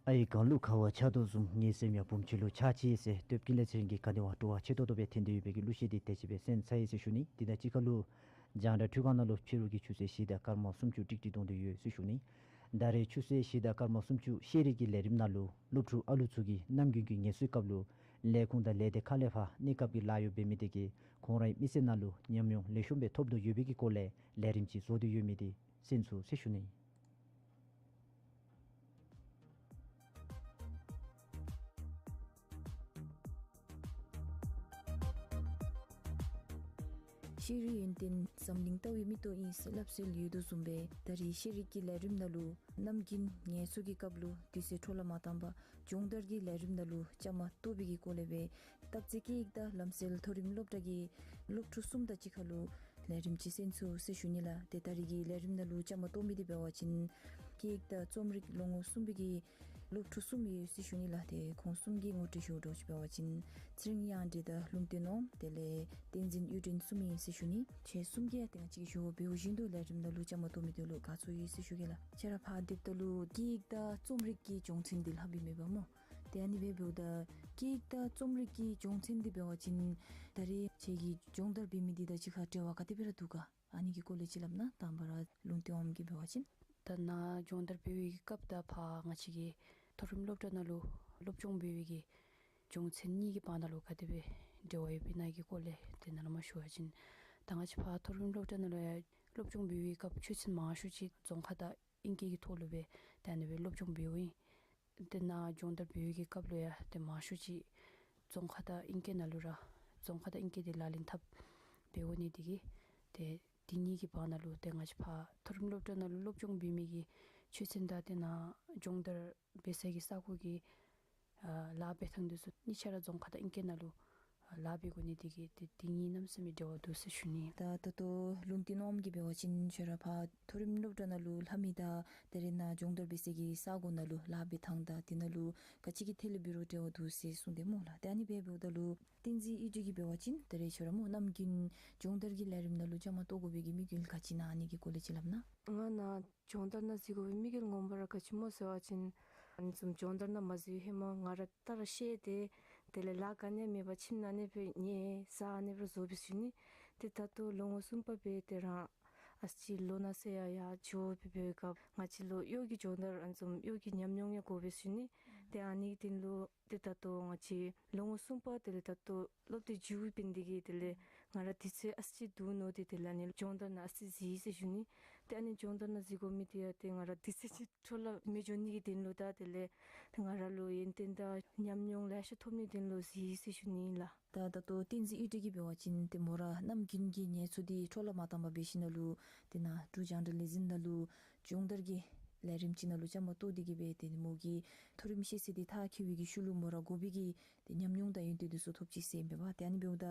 ཨའི་གངས་ལུ་ཁ་བ་ཆགས་དོ་བཟུམ། ངའི་སེམས་ཡང་བུམོ་ཁྱོད་ལུ་ཆགས་ཅི་ཟེར། སྟོདཔ་ཀུན་ལེགས་ཚེ་རིང་གིས་ག་དེ་བ་སྤྲོ་བ་ཆེ་ཏོག་ཏོ་སྦེ་འཐེན་ཏེ་ཡོད་པའི་གི་གླུ་གཞས་འདི་དེ་ཅིག་སྦེ་གསན་ཚར་ཡི་ཟེར་ཞུ་ནི། དེ་དང་གཅིག་ཁར་ལུ་རྒྱང་བསྒྲགས་འཕྲུལ་ཁང་ནང་ལུ་ཕྱི་རུ་གི་ཆུ་ཚོད་བཞི་དང་སྐར་མ་སུམ་ཅུ་ཀྲིག་ཀྲི་འཐོན་ཏེ་ཡོད་ཟེར་ཞུ་ནི། ད་རེས་ཆུ་ཚོད་བཞི་དང་སྐར་མ་སུམ་ཅུ་ཤེས་རིག་གི་ལས་རིམ་ནང་ལུ་སློབ་ཕྲུག་ཨ་ལུ་ཚུ་གིས་གནམ་དགུན་གྱི་ངལ་གསོའི་སྐབས་ལུ་ལས་ཁུངས་དང་ལས་སྡེ་ཁག་ལས་ཕར་གནས་སྐབས་ཀྱི་ལཱ་གཡོག་འབད་མི་དེ་གིས་ཁོང་རའི་མི་ཚེ་ནང་ལུ་ཉམས་མྱོང་ལེགས་ཤོམ་སྦེ་ཐོབ་དོ་ཡོད་པའི་གི་སྐོར་ལས་ལས་རིམ་ཅིག་བཟོ་སྟེ་ཡོད་མི་དེ་གསན་ཚུགས་ཟེར་ཞུ་ནི། ཤེས་རིག་ཡོན་ཏན་འཛམ་གླིང་ལྟ་བའི་མིག་ཏོ་ཨིན་ཟེར་སླབ་སྲོལ་ཡོད་དོ་བཟུམ་སྦེ་ད་རེས་ཤེས་རིག་གི་ལས་རིམ་ནང་ལུ་གནམ་དགུན་ངལ་གསོ་གི་སྐབས་ལུ་དུས་ཚོད་འཕྲོ་བརླག་མ་བཏང་པར་སྦྱོང་བརྡར་གྱི་ལས་རིམ་ནང་ལུ་བཅའ་མར་གཏོགས་པའི་གི་སྐོར་ལས་སྦེ་སྟབས་རྩེ་སྐད་ཡིག་དང་ལམ་སྲོལ་མཐོ་རིམ་སློབ་གྲྭ་གི་སློབ་ཕྲུག་གསུམ་དང་གཅིག་ཁར་ལུ་ལས་རིམ་ཅིག་གསན་ཚུགས་ཟེར་ཞུ་ནི་ལགས། ཏེ་ད་རེས་ཀྱི་ལས་རིམ་ནང་ལུ་བཅའ་མར་གཏོགས་མི་འདི་འབད་བ་ཅིན་སྐད་ཡིག་དང་རྩོམ་རིག་ལོ་ངོ་གསུམ་པའི་གི་སློབ་ཕྲུག་གསུམ་ཡོད་ཟེར་ཞུ་ནི་ལགས། ཏེ་ཁོང་གསུམ་གྱི་ངོ་སྤྲོད་ཞུ་དོ་ཅིག་འབད་བ་ཅིན་ཚེ་རིང་དབྱངས་སྒྲོན་དང་ལུང་བསྟན་ནོར་བུ་དེ་ལས་བསྟན་འཛིན་གཡུ་སྒྲོན་གསུམ་ཨིན་ཟེར་ཞུ་ནི། ཁྱེད་གསུམ་གྱིས་ཏེ་ང་བཅས་ཀྱིས་ཞུ་བ་འབདཝ་བཞིན་དུ་ལས་རིམ་ནང་ལུ་བཅའ་མར་གཏོགས་མི་དེ་ལུ་དགའ་ཚོར་ཡོད་ཟེར་ཞུ་གེ་ལགས། ཁྱེད་ར་ཕར་སྡོདཔ་ད་ལུ་སྐད་ཡིག་དང་རྩོམ་རིག་གི་སྦྱོང་ཚན་འདི་ལྷབ་ཡི་མས་པ་སྨོ། ཏེ་ཨ་ནི་སྦེ་འབདཝ་ད་སྐད་ཡིག་དང་རྩོམ་རིག་གི་སྦྱོང་ཚན་འདི་འབད་བ་ཅིན་ད་རེས་ཁྱེད་ཀྱིས་སྦྱོང་བརྡར་འབད་མི་འདི་དང་གཅིག་ཁར་འབྲེལ་བ་ག་དེ་སྦེ་ར་འདུག་ག། ཨ་ནི་གི་སྐོར་ལས་ཅིག་སླབ་ན། དང་པ་ར་ལུང་བསྟན་ནོར་བུ་གིས་འབད་བ་ཅིན། ད་ནཱ་སྦྱོང་བརྡར་འབད་བའི་གི་སྐབས་དང་ཕར་ང་བཅས་ཀྱི་མཐོ་རིམ་སློབ་གྲྭ་ནང་ལུ་སློབ་སྦྱོང་འབད་བའི་གི་སྦྱོང་ཚན་གཉིས་ཀྱི་བར་ན་ལུ་ག་དེ་སྦེ་འབྲེལ་བ་ཡོདཔ་ཨིན་ན་གི་སྐོར་ལས་ཏེ་ནཱ་ལས་མར་ཞུ་བ་ཅིན། ད་ང་བཅས་ཕར་མཐོ་རིམ་སློབ་གྲྭ་ནང་ལུ་ཡང་སློབ་སྦྱོང་འབད་བའི་སྐབས་ཆོས་ཚན་མང་ཤོས་ཅིག་རྫོང་ཁ་དང་ཨིང་སྐད་ཀྱི་ཐོག་ལུ་སྦེ་ཏེ་ཨ་ནི་སྦེ་སློབ་སྦྱོང་འབདཝ་ཨིན། ཏེ་ནཱ་སྦྱོང་བརྡར་འབད་བའི་གི་སྐབས་ལུ་ཡང་ཏེ་མང་ཤོས་ཅིག་རྫོང་ཁ་དང་ཨིང་སྐད་ནང་ལུ་ར་རྫོང་ཁ་དང་ཨིང་སྐད་འདི་ལག་ལེན་འཐབ་འབད་འོང་ནི་དེ་གིས་ཏེ་འདི་གཉིས་ཀྱི་བར་ན་ལུ་ཏེ་ང་བཅས་ཕར་མཐོ་རིམ་སློབ་གྲྭ་ནང་ལུ་སློབ་སྦྱོང་འབད་མི་གི་ཆོས་ཚན་དང་ཏེ་ནཱ་སྦྱོང་བརྡར་འབད་སའི་གི་ས་གོ་གི་ཨ་ལཱ་འབད་ཐངས་འདི་ཚུ་གཉིས་ཆ་ར་རྫོང་ཁ་དང་ཨིང་སྐད་ནང་ལུ་ཨ་ལཱ་འབད་དགོ་ནི་དེ་གིས་ཏེ་འདི་གཉིས་གནམ་མེད་ས་མེད་འབྲེལ་བ་འདུག་ཟེར་ཞུ་ནི། ད་ད་ལྟོ་ལུང་བསྟན་ནོར་བུ་གིས་འབད་བ་ཅིན་ཁྱོད་ར་ཕར་མཐོ་རིམ་སློབ་གྲྭ་ནང་ལུ་ལྷབ་མི་དང་ད་རེས་ནཱ་སྦྱོང་བརྡར་འབད་སའི་གི་ས་གོ་ནང་ལུ་ལཱ་འབད་ཐངས་དང་དེ་ནང་ལུ་ག་ཅི་གི་ཐད་ལས་འབད་རུང་འབྲེལ་བ་འདུག་ཟེར་གསུངས་དེས་སྨོ་ལགས། ཏེ་ཨ་ནི་སྦེ་འབདཝ་ད་ལུ་བསྟན་འཛིན་གཡུ་སྒྲོན་གྱིས་འབད་བ་ཅིན་ད་རེས་ཁྱོད་ར་སྨོ་གནམ་དགུན་སྦྱོང་བརྡར་གྱི་ལས་རིམ་ནང་ལུ་བཅའ་མར་གཏོགས་དགོ་པའི་གི་དམིགས་ཡུལ་ག་ཅི་ཨིན་ན་ཨ་ནི་གི་སྐོར་ལས་ཅིག་སླབ་ན། ང་ནཱ་སྦྱོང་བརྡར་ནང་འཛུལ་དགོ་པའི་དམིགས་ཡུལ་ངོ་མ་ར་ག་ཅི་སྨོ་ཟེར་བ་ཅིན་ཨ་ནི་བཟུམ་སྦྱོང་བརྡར་ནང་མ་འཛུལ་བའི་ཧེ་མ་ང་ར་ལྟ་ར་ཤེས་ཏེ་དེ་ལས་ལཱ་ག་ནི་ཡང་མེད་པར་ཁྱིམ་ནང་ཨ་ནི་སྦེ་ཉལ་ཟ་ཨ་ནི་སྦེ་ར་བཟོ་བའི་ཟེར་ཞུ་ནི། ཏེ་ད་ལྟོ་ལོ་ངོ་གསུམ་པ་འབད་དེ་ར་ཨ་ཙི་ལོ་ན་ཚོད་ཡང་ཡར་འགྱོ་སྦེ་འབད་བའི་སྐབས་ང་བཅས་ལུ་གཡོག་གི་སྦྱོང་བརྡར་ཨ་ནི་བཟུམ་གཡོག་གི་ཉམས་མྱོང་ཡང་དགོ་པས་ཟེར་ཞུ་ནི། ཏེ་ཨ་ནི་གི་དོན་ལུ་ཏེ་ད་ལྟོ་ང་བཅས་ལོ་ངོ་གསུམ་པ་དེ་ལས་ད་ལྟོ་སློབ་དེ་མཇུག་བསྡུ་ནི་དེ་གིས་དེ་ལས་ང་ར་དུས་ཚོད་ཨ་ཙི་འདུག་མནོ་སྟེ་དེ་ལས་ཨ་ནི་སྦྱོང་བརྡར་ནང་ཨ་ཙི་འཛུལ་ཡི་ཟེར་ཞུ་ནི། ཏེ་ཨ་ནི་སྦྱོང་བརྡར་ནང་འཛུལ་དགོ་མི་དེ་ཡང་ཏེ་ང་ར་དུས་ཚོད་ཅིག་འཕྲོ་བརླག་མི་འགྱོ་ནི་གི་དོན་ལུ་ད་དེ་ལས་ང་ར་ལུ་ཡོན་ཏན་དང་ཉམས་མྱོང་ལེ་ཤ་ཐོབ་ནི་དོན་ལུ་འཛུལ་ཡི་ཟེར་ཞུ་ནི་ལགས། ད་ད་ལྟོ་བསྟན་འཛིན་གཡུ་སྒྲོན་གྱིས་འབད་བ་ཅིན་ཏེ་མོ་ར་གནམ་དགུན་གྱི་ངལ་གསོ་འདི་འཕྲོ་བརླག་མ་བཏང་པར་འབད་ཞིནམ་ལས་ཏེ་ནཱ་འབྲུག་རྒྱང་བསྒྲགས་ལས་འཛིན་ནང་ལུ་སྦྱོང་བརྡར་གྱི་ལས་རིམ་ཅིག་ནང་ལུ་བཅའ་མར་གཏོགས་ཏེ་གིས་སྦེ་ཏེ་མོ་གི་མཐོ་རིམ་ཤེས་ཚད་འདི་མཐར་འཁྱོལ་བའི་གི་ཤུལ་ལུ་མོ་ར་དགོ་པའི་གི་ཏེ་ཉམས་མྱོང་དང་ཡོན་ཏན་འདི་ཚུ་ཐོབ་ཅི་ཟེར་ཨིན་པས་པ། ཏེ་ཨ་ནི་འབདཝ་ད་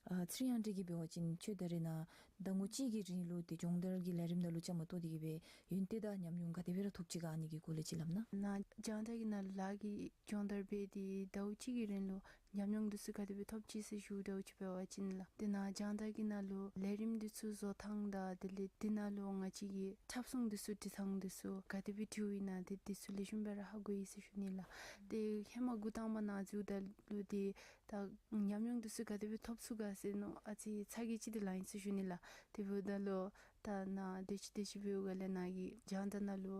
ཨ་ཚེ་རིང་དབྱངས་སྒྲོན་གྱིས་འབད་བ་ཅིན་ཁྱོད་ད་རེས་ནཱ་ཟླ་ངོ་གཅིག་གི་རིང་ལུ་ཏེ་སྦྱོང་བརྡར་གྱི་ལས་རིམ་ནང་ལུ་བཅའ་མར་གཏོགས་ཏེ་གིས་སྦེ་ཡོན་ཏན་དང་ཉམས་མྱོང་ག་དེ་སྦེ་ར་ཐོབ་ཅི་ག་ཨ་ནི་གི་སྐོར་ལས་ཅིག་སླབ་ན། ནཱ་རྒྱང་བསྒྲགས་ཀྱི་ནང་ལུ་ལཱ་གི་སྦྱོང་བརྡར་འབད་དེ་ཟླཝ་གཅིག་གི་རིང་ལུ་ཉམས་མྱོང་འདི་ཚུ་ག་དེ་སྦེ་ཐོབ་ཅི་ཟེར་ཞུ་དོ་ཅིག་འབད་བ་ཅིན་ལགས། ཏེ་ནཱ་རྒྱང་བསྒྲགས་ཀྱི་ནང་ལུ་ལས་རིམ་འདི་ཚུ་བཟོ་ཐངས་དང་དེ་ལས་འདི་ནང་ལུ་ང་བཅས་ཀྱི་ཁྱབ་ཁོངས་འདི་ཚུ་སྒྲིག་ཐངས་འདི་ཚུ་ག་དེ་སྦེ་སྒྲིགཔ་ཨིན་ན་ཏེ་འདི་ཚུ་ལེགས་ཤོམ་སྦེ་ར་ཧ་གོ་ཡི་ཟེར་ཞུ་ནི་ལགས། ཏེ་ཧེ་མ་འགོ་དང་པ་ནཱ་འཛུལཝ་ད་ལུ་ཏེ་ད་ཉམས་མྱོང་འདི་ཚུ་ག་དེ་སྦེ་ཐོབ་ཚུགས་ག་ཟེར་མནོ་ཨ་ཙི་ཚ་གྱང་ཅིག་འདི་ལང་ཡི་ཟེར་ཞུ་ནི་ལགས། དེ་འབདཝ་ད་ལུ་ད་ནཱ་སྡོད་ཅི་སྡོད་ཅི་འབདཝ་ལས་ནཱ་གི་རྒྱང་བསྒྲགས་ནང་ལུ་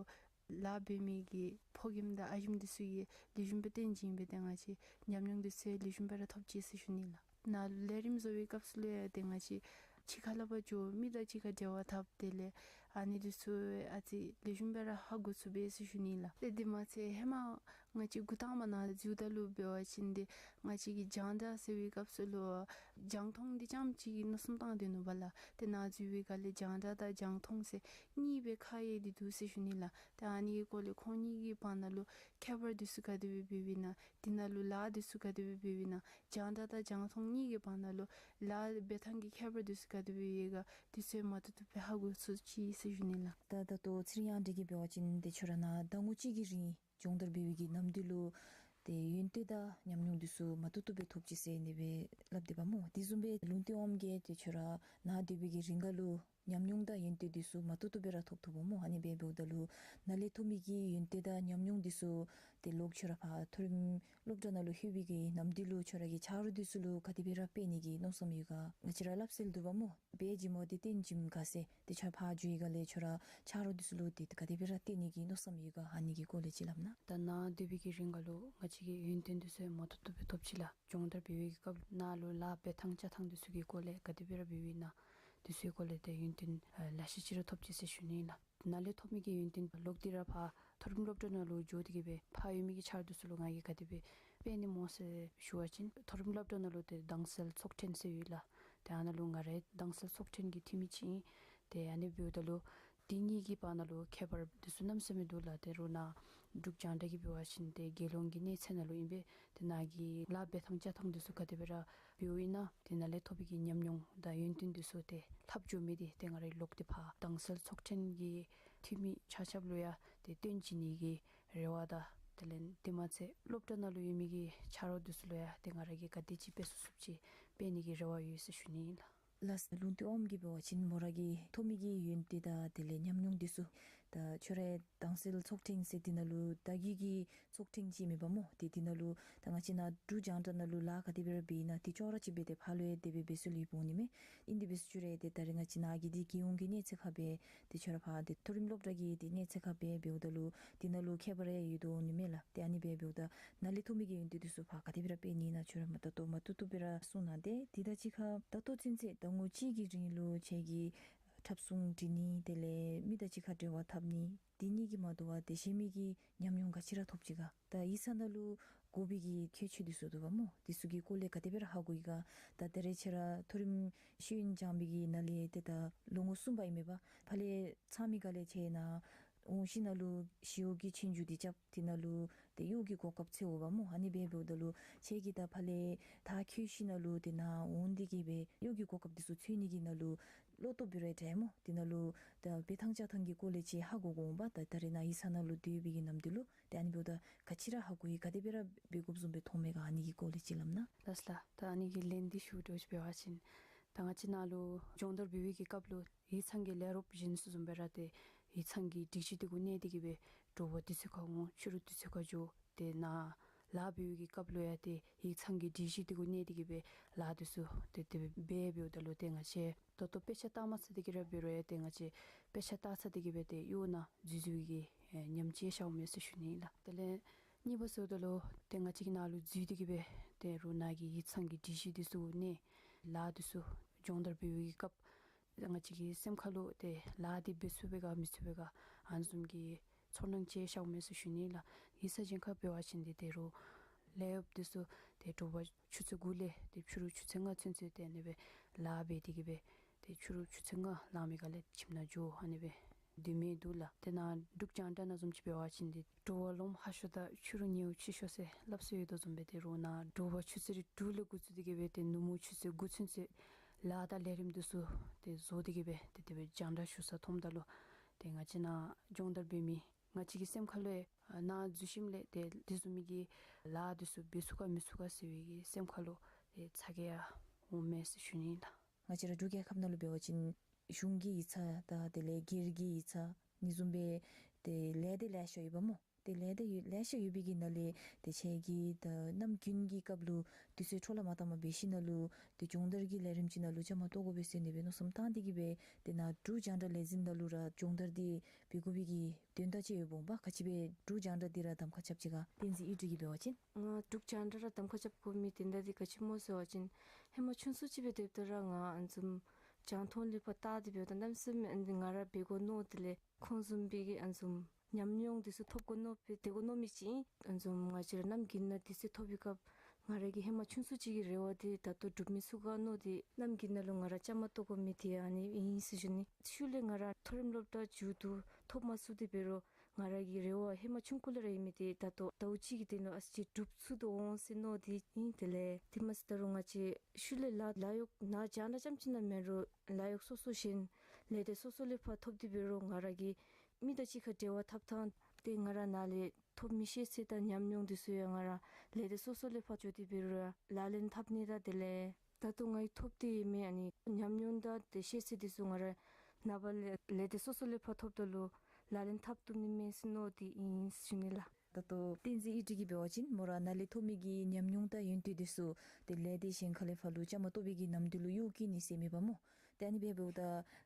ལཱ་འབད་མི་གི་ཕོ་རྒནམ་དང་ཨ་ཞེམོ་འདི་ཚུ་གིས་ལེགས་ཤོམ་སྦེ་སྟོན་བྱིན་པས། ཏེ་ང་བཅས་ཉམས་མྱོང་འདི་ཚུ་ལེགས་ཤོམ་སྦེ་ར་ཐོབ་ཅི་ཟེར་ཞུ་ནི་ལགས། ནཱ་ལས་རིམ་བཟོ་བའི་སྐབས་སུ་ལུ་ཡང་ཏེ་ང་བཅས་ཕྱི་ཁ་ལས་ཕར་འགྱོ་མི་དང་གཅིག་ཁར་འབྲེལ་བ་འཐབ་དེ་ལས་ཨ་ནི་འདི་ཚུ་ཨ་ཙི་ལེགས་ཤོམ་སྦེ་ར་ཧ་གོ་ཚུགས་པས་ཟེར་ཞུ་ནི་ལགས། ཏེ་དེ་མ་ཚད་ཧེ་མ་ང་བཅས་འགོ་དང་པ་ནཱ་འཛུལཝ་ད་ལུ་འབད་བ་ཅིན་ཏེ་ང་བཅས་ཀྱིས་རྒྱང་བསྒྲགས་ཟེར་བའི་སྐབས་སུ་ལུ་རྒྱང་མཐོང་འདི་རྐྱངམ་ཅིག་གི་མནོ་བསམ་བཏང་སྡོད་ནུག་པ་ལགས། ཏེ་ནཱ་འཛུལ་བའི་སྒང་ལས་རྒྱང་བསྒྲགས་དང་རྒྱང་མཐོང་ཟེར་གཉིས་སྦེ་ཁ་དབྱེ་སྟེ་འདུག་ཟེར་ཞུ་ནི་ལགས། ཏེ་ཨ་ནི་གི་སྐོར་ལས་ཁོང་གཉིས་ཀྱི་བར་ན་ལུ་ཁྱད་པར་འདི་ཚུ་ག་དེ་སྦེ་འབདཝ་ཨིན་ན། དེ་ནང་ལུ་ལཱ་འདི་ཚུ་ག་དེ་སྦེ་འབདཝ་ཨིན་ན། རྒྱང་བསྒྲགས་དང་རྒྱང་མཐོང་གཉིས་ཀྱི་བར་ན་ལུ་ལཱ་འབད་ཐངས་ཀྱི་ཁྱད་པར་འདི་ཚུ་ག་དེ་སྦེ་ཡོད་ག་འདི་ཚུ་མ་ཐུབ་ཐུབ་སྦེ་ཧ་གོ་ཚུགས་ཅི་ཟེར་ཞུ་ནི་ལགས། ད་ད་ལྟོ་ཚེ་རིང་དབྱངས་སྒྲོན་གྱིས་འབད་བ་ཅིན་ཏེ་ཁྱོད་ར་ནཱ་ཟླ་ངོ་གཅིག་གི་རིང་སྦྱོང་བརྡར་འབད་བའི་གི་ནམ་དུས་ལུ་ཏེ་ཡོན་ཏན་དང་ཉམས་མྱོང་འདི་ཚུ་མ་ཐུབ་ཐུབ་སྦེ་ཐོབ་ཅི་ཟེར་ཨ་ནི་སྦེ་སླབ་དེས་པ་སྨོ། དེ་བཟུམ་སྦེ་ལུང་བསྟན་ནོར་བུ་གིས་ཏེ་ཁྱོད་ར་ནཱ་སྡོད་པའི་གི་རིང་ཁར་ལུ་ ཉམས་མྱོང་དང་ཡོན་ཏན་འདི་ཚུ་མ་ཏོག་ཏོ་སྦེ་ར་ཐོབ་ཐོབཔ་སྨོ། ཨ་ནི་སྦེ་འབདཝ་ད་ལུ་ནཱ་ལས་ཐོབ་མི་གི་ཡོན་ཏན་དང་ཉམས་མྱོང་འདི་ཚུ་ཏེ་ལོག་ཁྱོད་ར་ཕར་མཐོ་རིམ་སློབ་གྲྭ་ནང་ལུ་ལྷོད་པའི་གི་ནམ་དུས་ལུ་ཁྱོད་ར་གི་ཆ་རོགས་འདི་ཚུ་ལུ་ག་དེ་སྦེ་ར་སྤེལ་ནི་གི་མནོ་བསམ་ཡོད་ག། ང་བཅས་ར་སླབ་སྲོལ་འདུག་པ་སྨོ། འབད་བྱིནམ་འདི་སྟོན་བྱིནམ་ག་ཟེར། ཏེ་ཁྱོད་ཕར་འགྱོ་བའི་སྒང་ལས་ཁྱོད་ར་ཆ་རོགས་འདི་ཚུ་ལུ་ཏེ་ག་དེ་སྦེ་ར་སྟོན་ནི་གི་མནོ་བསམ་ཡོད་ག། ཨ་ནི་གི་སྐོར་ལས་ཅིག་སླབ་གནང་། ད་ནཱ་སྡོད་པའི་གི་རིང་ཁ་ལུ་ང་བཅས་ཀྱིས་ཡོན་ཏན་འདི་ཚུ་མ་ཏོག་ཏོ་སྦེ་ཐོབ་ཅི་ལགས། སྦྱོང་བརྡར་འབད་བའི་གི་སྐབས་ནཱ་ལུ་ལཱ་འབད་ཐངས་བྱ་ཐངས་འདི་ཚུ་གི་སྐོར་ལས་ག་དེ་སྦེ་ར་འབདཝ་ཨིན་ན་འདི་ཚུ་གི་སྐོར་ལས་ཏེ་ཡོན་ཏན་ཨ་ལེ་ཤ་ཅིག་ར་ཐོབ་ཅི་ཟེར་ཞུ་ནི་ལགས། ནཱ་ལས་ཐོབ་མི་གི་ཡོན་ཏན་ལོག་སྟེ་ར་ཕར་མཐོ་རིམ་སློབ་གྲྭ་ནང་ལུ་འགྱོ་སྟེ་གི་སྦེ་ཕར་ཡོད་མི་གི་ཆ་རོགས་འདི་ཚུ་ལུ་ང་གིས་ག་དེ་སྦེ་སྤེལ་ནི་སྨོ་ཟེར་ཞུ་བ་ཅིན་མཐོ་རིམ་སློབ་གྲྭ་ནང་ལུ་ཏེ་དྭངས་གསལ་ཚོགས་ཐེངས་ཟེར་ཡོད་ལགས། ཏེ་ཨ་ནཱ་ལུ་ང་ར་དྭངས་གསལ་ཚོགས་ཐེངས་ཀྱི་འཐུས་མི་ཅིག་ཨིན། ཏེ་ཨ་ནི་འབདཝ་ད་ལུ་དེ་གཉིས་ཀྱི་བར་ན་ལུ་ཁྱད་པར་འདི་ཚུ་གནམ་མེད་ས་མེད་འདུག་ལགས། ཏེ་རོགས་ནཱ་འབྲུག་རྒྱང་བསྒྲགས་ཀྱི་འབད་བ་ཅིན་ཏེ་རྒྱལ་ཡོངས་ཀྱི་གནས་ཚད་ནང་ལུ་ཨིན་པས། ཏེ་ནཱ་གི་ལཱ་འབད་ཐངས་བྱ་ཐངས་འདི་ཚུ་ག་དེ་སྦེ་ར་འབདཝ་ཨིན་ན་ཏེ་ནཱ་ལས་ཐོབ་པའི་གི་ཉམས་མྱོང་དང་ཡོན་ཏན་འདི་ཚུ་ཏེ་ལྷབ་འགྱོ་མི་འདི་ཏེ་ང་ར་ལོག་སྟེ་ཕར་དྭངས་གསལ་ཚོགས་ཐེངས་ཀྱི་འཐུས་མི་ཆ་ཁྱབ་ལུ་ཡང་ཏེ་སྟོན་བྱིན་ནི་གི་རེ་བ་དང་དེ་ལས་དེ་མ་ཚད་སློབ་གྲྭ་ནང་ལུ་ཡོད་མི་གི་ཆ་རོགས་འདི་ཚུ་ལུ་ཡང་ཏེ་ང་ར་གིས་ག་དེ་ཅིག་འབད་ཚུགས་ཚུགསཔ་ཅིག་འབད་ནི་གི་རེ་བ་ཡོད་ཟེར་ཞུ་ནི་ཨིན་ལགས། ལགས། ལུང་བསྟན་ཨོམ་གྱིས་འབད་བ་ཅིན་མོ་ར་གིས་ཐོབ་མི་གི་ཡོན་ཏན་དང་དེ་ལས་ཉམས་མྱོང་འདི་ཚུ་ད་ཁྱོད་ར་དྭངས་གསལ་ཚོགས་ཐེངས་ཟེར་འདི་ནང་ལུ་ད་གི་གི་ཚོགས་ཐེངས་ཅིག་མེན་པ་སྨོ། ཏེ་འདི་ནང་ལུ་ད་ང་བཅས་ནཱ་འབྲུག་རྒྱང་བསྒྲགས་ནང་ལུ་ལཱ་ག་དེ་སྦེ་ར་འབད་ཨིན་ན་ཏེ་ཅོག་ར་གཅིག་སྦེ་ཏེ་ཕར་ལུ་ཡང་དེ་སྦེ་འབད་སྲོལ་ཡོདཔ་འོང་ནི་མས། ཨིན་དེ་འབད་ཟེར་ཞུ་རུང་ཏེ་ད་རེས་ང་བཅས་ནཱ་གི་འདི་རྒྱལ་ཡོངས་ཀྱི་གནས་ཚད་ཁར་སྦེ་ཏེ་ཁྱོད་ར་ཕར་ཏེ་མཐོ་རིམ་སློབ་གྲྭ་གི་ཏེ་གནས་ཚད་ཁར་སྦེ་འབདཝ་ད་ལུ་འདི་ནང་ལུ་ཁྱད་པར་ཡང་ཡོད་དོ་འོང་ནི་མས་ལགས། ཏེ་ཨ་ནི་སྦེ་འབདཝ་ད་ནཱ་ལས་ཐོབ་མི་གི་ཡོན་ཏན་འདི་ཚུ་ཕར་ག་དེ་སྦེ་ར་སྤེལ་ནི་ཨིན་ན་ཁྱོད་ར་མ་ད་ལྟོ་མ་ཏོག་ཏོ་སྦེ་ར་གསུངས་གནང་སྟེ། དེ་དང་གཅིག་ཁར་ད་ལྟོ་ཚུན་ཚོད་ཟླ་ངོ་གཅིག་གི་རིང་ལུ་ཁྱེད་ཀྱིས་འཁྲབ་གསུང་འབྲི་ནི་དེ་ལས་མི་དང་གཅིག་ཁར་འབྲེལ་བ་འཐབ་ནི་འདི་གཉིས་ཀྱིས་མ་དོ་བར་ཏེ་གཞན་མི་གི་ཉམས་མྱོང་ག་ཅི་ར་ཐོབ་ཅི་ག། ད་ཡིག་ཚང་ནང་ལུ་དགོ་པའི་གི་ཁྱད་ཆོས་འདི་ཚུ་འདུག་པ་སྨོ། འདི་ཚུ་གི་སྐོར་ལས་ག་དེ་སྦེ་ར་ཧ་གོ་ཡི་ག། ད་ད་རེས་ཁྱོད་ར་མཐོ་རིམ་ཤེས་ཡོན་སྦྱང་བའི་གི་ནང་ལས་ཏེ་ད་ལོ་ངོ་གསུམ་པ་ཨིན་མས་པ། ཕར་ལས་ཚང་མི་ག་ལས་ཁྱོད་ནཱ་འོང་ཞིནམ་ལས་ཞི་གཡོག་གི་ཆོས་རྒྱུགས་འདི་རྐྱབ། དེ་ནང་ལུ་ཏེ་གཡོག་གི་གོ་སྐབས་འཚོལཝ་པ་སྨོ། ཨ་ནི་སྦེ་འབདཝ་ད་ལུ་ཁྱོད་ཀྱིས་ད་ཕར་ལས་མཐར་འཁྱོལ་ཞིནམ་ལས་ཏེ་ནཱ་འོང་སྟེ་གི་སྦེ་གཡོག་གི་གོ་སྐབས་འདི་ཚུ་འཚོལ་ནི་གི་ནང་ལུ་བློ་སྟོབས་འབད་རུང་ཡང་དྲག་སྨོ། དེ་ནང་ལུ་ད་འབད་ཐངས་བྱ་ཐངས་ཀྱི་སྐོར་ལས་ཅིག་ཧ་གོ་དགོ་འོང་པ། ད་ད་རེས་ནཱ་ཡིག་ཚང་ནང་ལུ་སྡོད་པའི་གི་ནམ་དུས་ལུ་ཏེ་ཨ་ནི་འབདཝ་ད་ག་ཅི་ར་ཧ་གོ་ཡི། ག་དེ་སྦེ་ར་འབད་དགོཔ་བཟུམ་སྦེ་མཐོངམ་མས་ག། ཨ་ནི་གི་སྐོར་ལས་ཅིག་སླབ་གནང་། ལགས་ལགས། ད་ཨ་ནི་གི་ལན་འདི་ཞུ་དོ་ཅིག་འབད་བ་ཅིན་ད་ང་བཅས་ནཱ་ལུ་སྦྱོང་བརྡར་འབད་བའི་གི་སྐབས་ལུ་ཡིག་ཚང་གི་ལས་རོགསཔ་གཞན་ཚུ་བཟུམ་སྦེ་ར་ཏེ་ཡིག་ཚང་གི་སྒྲིག་གཞི་འདི་གུ་གནས་ཏེ་གི་སྦེ་དྲོ་པ་དུས་ཚོད་ཁར་འོང་ཕྱི་རུ་དུས་ཚོད་ཁར་འགྱོ། ཏེ་ནཱ་ལཱ་འབད་བའི་གི་སྐབས་ལུ་ཡང་ཏེ་ཡིག་ཚང་གི་སྒྲིག་གཞི་འདི་གུ་གནས་ཏེ་གི་སྦེ་ལཱ་འདི་ཚུ་ཏེ་དེ་སྦེ་འབད་འབདཝ་ད་ལུ་ཏེ་ང་བཅས་ད་ལྟོ་དཔེ་ཆ་བལྟ་མ་ཚར་ཏེ་གི་ར་འབད་རུང་ཡང་ཏེ་ང་བཅས་དཔེ་ཆ་བལྟ་ཚར་ཏེ་གི་སྦེ་ཏེ་གཡོག་ནང་འཛུལ་འཛུལ་གྱི་ཨེ་ཉམས་ཅིག་ཤརཝ་མས་ཟེར་ཞུ་ནི་ཨིན་ལགས། དེ་ལས་གཉིས་པ་ཟེརཝ་ད་ལུ་ཏེ་ང་བཅས་ཀྱི་ནཱ་ལུ་འཛུལ་ཏེ་གི་སྦེ་ཏེ་རོགས་ནཱ་གི་ཡིག་ཚང་གི་སྒྲིག་གཞི་འདི་ཚུ་གནས་ལཱ་འདི་ཚུ་སྦྱོང་བརྡར་འབད་བའི་གི་སྐབས་ང་བཅས་ཀྱི་སེམས་ཁར་ལུ་ཏེ་ལཱ་འདི་འབད་ཚུགས་པས་ག་མི་ཚུགས་པས་ག་ཨ་ནི་བཟུམ་གྱི་ཚོར་སྣང་ཅིག་ཤརཝ་མས་ཟེར་ཞུ་ནི་ལགས། ཡིག་ཚང་གཞན་ཁར་འབད་བ་ཅིན་ཏེ་ཏེ་རོགས་ལས་གཡོགཔ་འདི་ཚུ་ཏེ་དྲོ་པ་ཆུ་ཚོད་དགུ་ལས་ཏེ་ཕྱི་རུ་ཆུ་ཚོད་ལྔ་ཚུན་ཚོད་ཏེ་ཨ་ནི་སྦེ་ལཱ་འབད་དེ་གི་སྦེ་ཏེ་ཕྱི་རུ་ཆུ་ཚོད་ལྔ་ལང་པའི་སྒང་ལས་ཁྱིམ་ནང་འགྱོ་ཨ་ནི་སྦེ་སྡོད་མི་འདུག་ལགས། ཏེ་ནཱ་འབྲུག་རྒྱང་བསྒྲགས་ནང་བཟུམ་ཅིག་འབད་བ་ཅིན་ཏེ་དྲོ་པ་ལོངམ་ཧ་ཤོས་དང་ཕྱི་རུ་ཉལཝ་ཕྱི་ཤོས་ཟེར་སླབ་སྲོལ་ཡོད་དོ་བཟུམ་སྦེ་ཏེ་རོགས་ནཱ་དྲོ་པ་ཆུ་ཚོད་དྲུག་ལས་འགོ་བཙུགས་ཏེ་གི་སྦེ་ཏེ་ནུབ་མོ་ཆུ་ཚོད་དགུ་ཚུན་ཚོད་ལཱ་དང་ལས་རིམ་འདི་ཚུ་ཏེ་བཟོ་སྟེ་གི་སྦེ་ཏེ་དེ་སྦེ་རྒྱང་བསྒྲགས་ཞུ་ས་མཐོངམ་ད་ལུ་ཏེ་ང་བཅས་ནཱ་སྦྱོང་བརྡར་འབད་མི་ང་བཅས་ཀྱི་སེམས་ཁར་ལུ་ཨ་ནཱ་འཛུལ་ཞིནམ་ལས་ཏེ་དེ་བཟུམ་མའི་གི་ལཱ་འདི་ཚུ་འབད་ཚུགས་ག་མི་ཚུགས་ག་ཟེར་བའི་གི་སེམས་ཁར་ལུ་ཏེ་ཚ་གྱང་ཡང་འོངམ་མས་ཟེར་ཞུ་ནི་ཨིན་ལགས། ང་བཅས་ར་འབྲུག་རྒྱལ་ཁབ་ནང་ལུ་འབད་བ་ཅིན་གཞུང་གི་ཡིག་ཚང་དང་དེ་ལས་སྒེར་གྱི་ཡིག་ཚང་ཨ་ནི་བཟུམ་སྦེ་ཏེ་ལས་སྡེ་ལེ་ཤ་ཡོད་པ་སྨོ། ཏེ་ལས་སྡེ་ཡོད་ལེ་ཤ་ཡོད་པའི་གི་ནང་ལས་ཏེ་ཁྱེད་ཀྱིས་ད་གནམ་དགུན་གྱི་སྐབས་ལུ་དུས་ཚོད་འཕྲོ་བརླག་མ་བཏང་པར་འབད་ཞིནམ་ལས་ཏེ་སྦྱོང་བརྡར་གྱི་ལས་རིམ་ཅིག་ནང་ལུ་བཅའ་མར་གཏོགས་དགོ་པས་ཟེར་ཨ་ནི་སྦེ་མནོ་བསམ་བཏང་སྟེ་གི་སྦེ་ཏེ་ནཱ་འབྲུག་རྒྱང་བསྒྲགས་ལས་འཛིན་ནང་ལུ་ར་སྦྱོང་བརྡར་འདི་འབད་དགོ་པའི་གི་དོན་དག་ཅིག་ཡོདཔ་འོང་པ། ག་ཅི་སྦེ་འབྲུག་རྒྱང་བསྒྲགས་འདི་ར་གདམ་ཁ་རྐྱབ་ཅི་ག། བསྟན་འཛིན་ཨི་སྒྲོན་གྱིས་འབད་བ་ཅིན་ང་འབྲུག་རྒྱང་བསྒྲགས་ར་གདམ་ཁ་རྐྱབ་དགོ་མི་དོན་དག་འདི་ག་ཅི་སྨོ་ཟེར་བ་ཅིན་ཧེ་མ་ཆུང་སུ་ཅིག་སྦེ་སྡོདཔ་ད་ར་ང་ཨ་ནི་བཟུམ་རྒྱང་མཐོང་ལས་ཕར་བལྟ་སྟེ་འབདཝ་ད་གནམ་མེད་ས་མེད་ཨ་ནི་ང་ར་འབད་དགོ་མནོ། དེ་ལས་ཁོང་བཟུམ་སྦེ་གི་ཨ་ནི་བཟུམ་ཉམས་མྱོང་འདི་ཚུ་ཐོབ་དགོ་མནོ་སྦེ་སྡོད་དགོ་མནོ་མི་ཅིག་ཨིན། ཨ་ནི་བཟུམ་ང་བཅས་ར་གནམ་དགུན་ནང་དུས་ཚོད་ཐོབ་པའི་སྐབས་ང་ར་གི་ཧེ་མ་ཆུང་སུ་ཅིག་གི་རེ་བ་འདི་ད་ལྟོ་འགྲུབ་མི་ཚུགས་ག་མནོ་སྟེ་གནམ་དགུན་ནང་ལུ་ང་ར་བཅའ་མར་གཏོགས་དགོ་མི་འདི་ཨ་ནི་ཨིན་ཟེར་ཞུ་ནི། ཤུལ་ལས་ང་ར་མཐོ་རིམ་སློབ་གྲྭ་མཇུག་བསྡུ་ཐོབ་མ་ཚུགས་ཏེ་འབད་རུང་ང་ར་གི་རེ་བ་ཧེ་མ་ཆུང་ཀུ་ལས་ར་ཡོད་མི་འདི་ད་ལྟོ་ཟླཝ་གཅིག་གི་དོན་ལུ་ཨ་ཙི་ཅིག་འགྲུབ་ཚུགས་དོ་འོང་ཟེར་མནོ་སྟེ་ཨིན། དེ་ལས་དེ་མ་ཚད་ད་རུང་ང་བཅས་ཤུལ་ལས་ལཱ་ལཱ་གཡོག་ནཱ་རྒྱང་བསྒྲགས་རྐྱངམ་ཅིག་ནང་མེན་རུང་ལཱ་གཡོག་སོ་སོ་གཞན་ལས་སྡེ་སོ་སོ་ལས་ཕར་ཐོབ་སྟེ་འབད་རུང་ང་ར་གིས་མི་དང་གཅིག་ཁར་འབྲེལ་བ་འཐབ་ཐངས་ཏེ་ང་ར་ནཱ་ལས་ཐོབ་མི་ཤེས་ཚད་དང་ཉམས་མྱོང་འདི་ཚུ་ཡང་ང་ར་ལས་སྡེ་སོ་སོ་ལས་ཕར་འགྱོ་སྟེ་འབད་རུང་ལག་ལེན་འཐབ་ནི་དང་དེ་ལས་ད་ལྟོ་ང་གིས་ཐོབ་སྟེ་ཡོད་མི་ཨ་ནི་ཉམས་མྱོང་དང་ཏེ་ཤེས་ཚད་འདི་ཚུ་ང་ར་ ནངས་པ་ལས་ལས་སྡེ་སོ་སོ་ལས་ཕར་ཐོབ་ད་ལུ་ལག་ལེན་འཐབ་བཏུབ་ནི་མས་ཟེར་མནོ་སྟེ་ཨིན་ཟེར་ཞུ་ནི་ལགས། ད་ལྟོ་བསྟན་འཛིན་ཨི་ཊི་གིས་འབད་བ་ཅིན་མོ་ར་ནཱ་ལས་ཐོབ་མི་གི་ཉམས་མྱོང་དང་ཡོན་ཏན་འདི་ཚུ་ཏེ་ལས་སྡེ་གཞན་ཁ་ལས་ཕར་ལུ་བཅའ་མར་གཏོགས་པའི་གི་ནམ་དུས་ལུ་གཡོག་བཀོལ་ནི་ཟེར་མེད་པ་སྨོ། ཏེ་ཨ་ནི་སྦེ་འབདཝ་ད་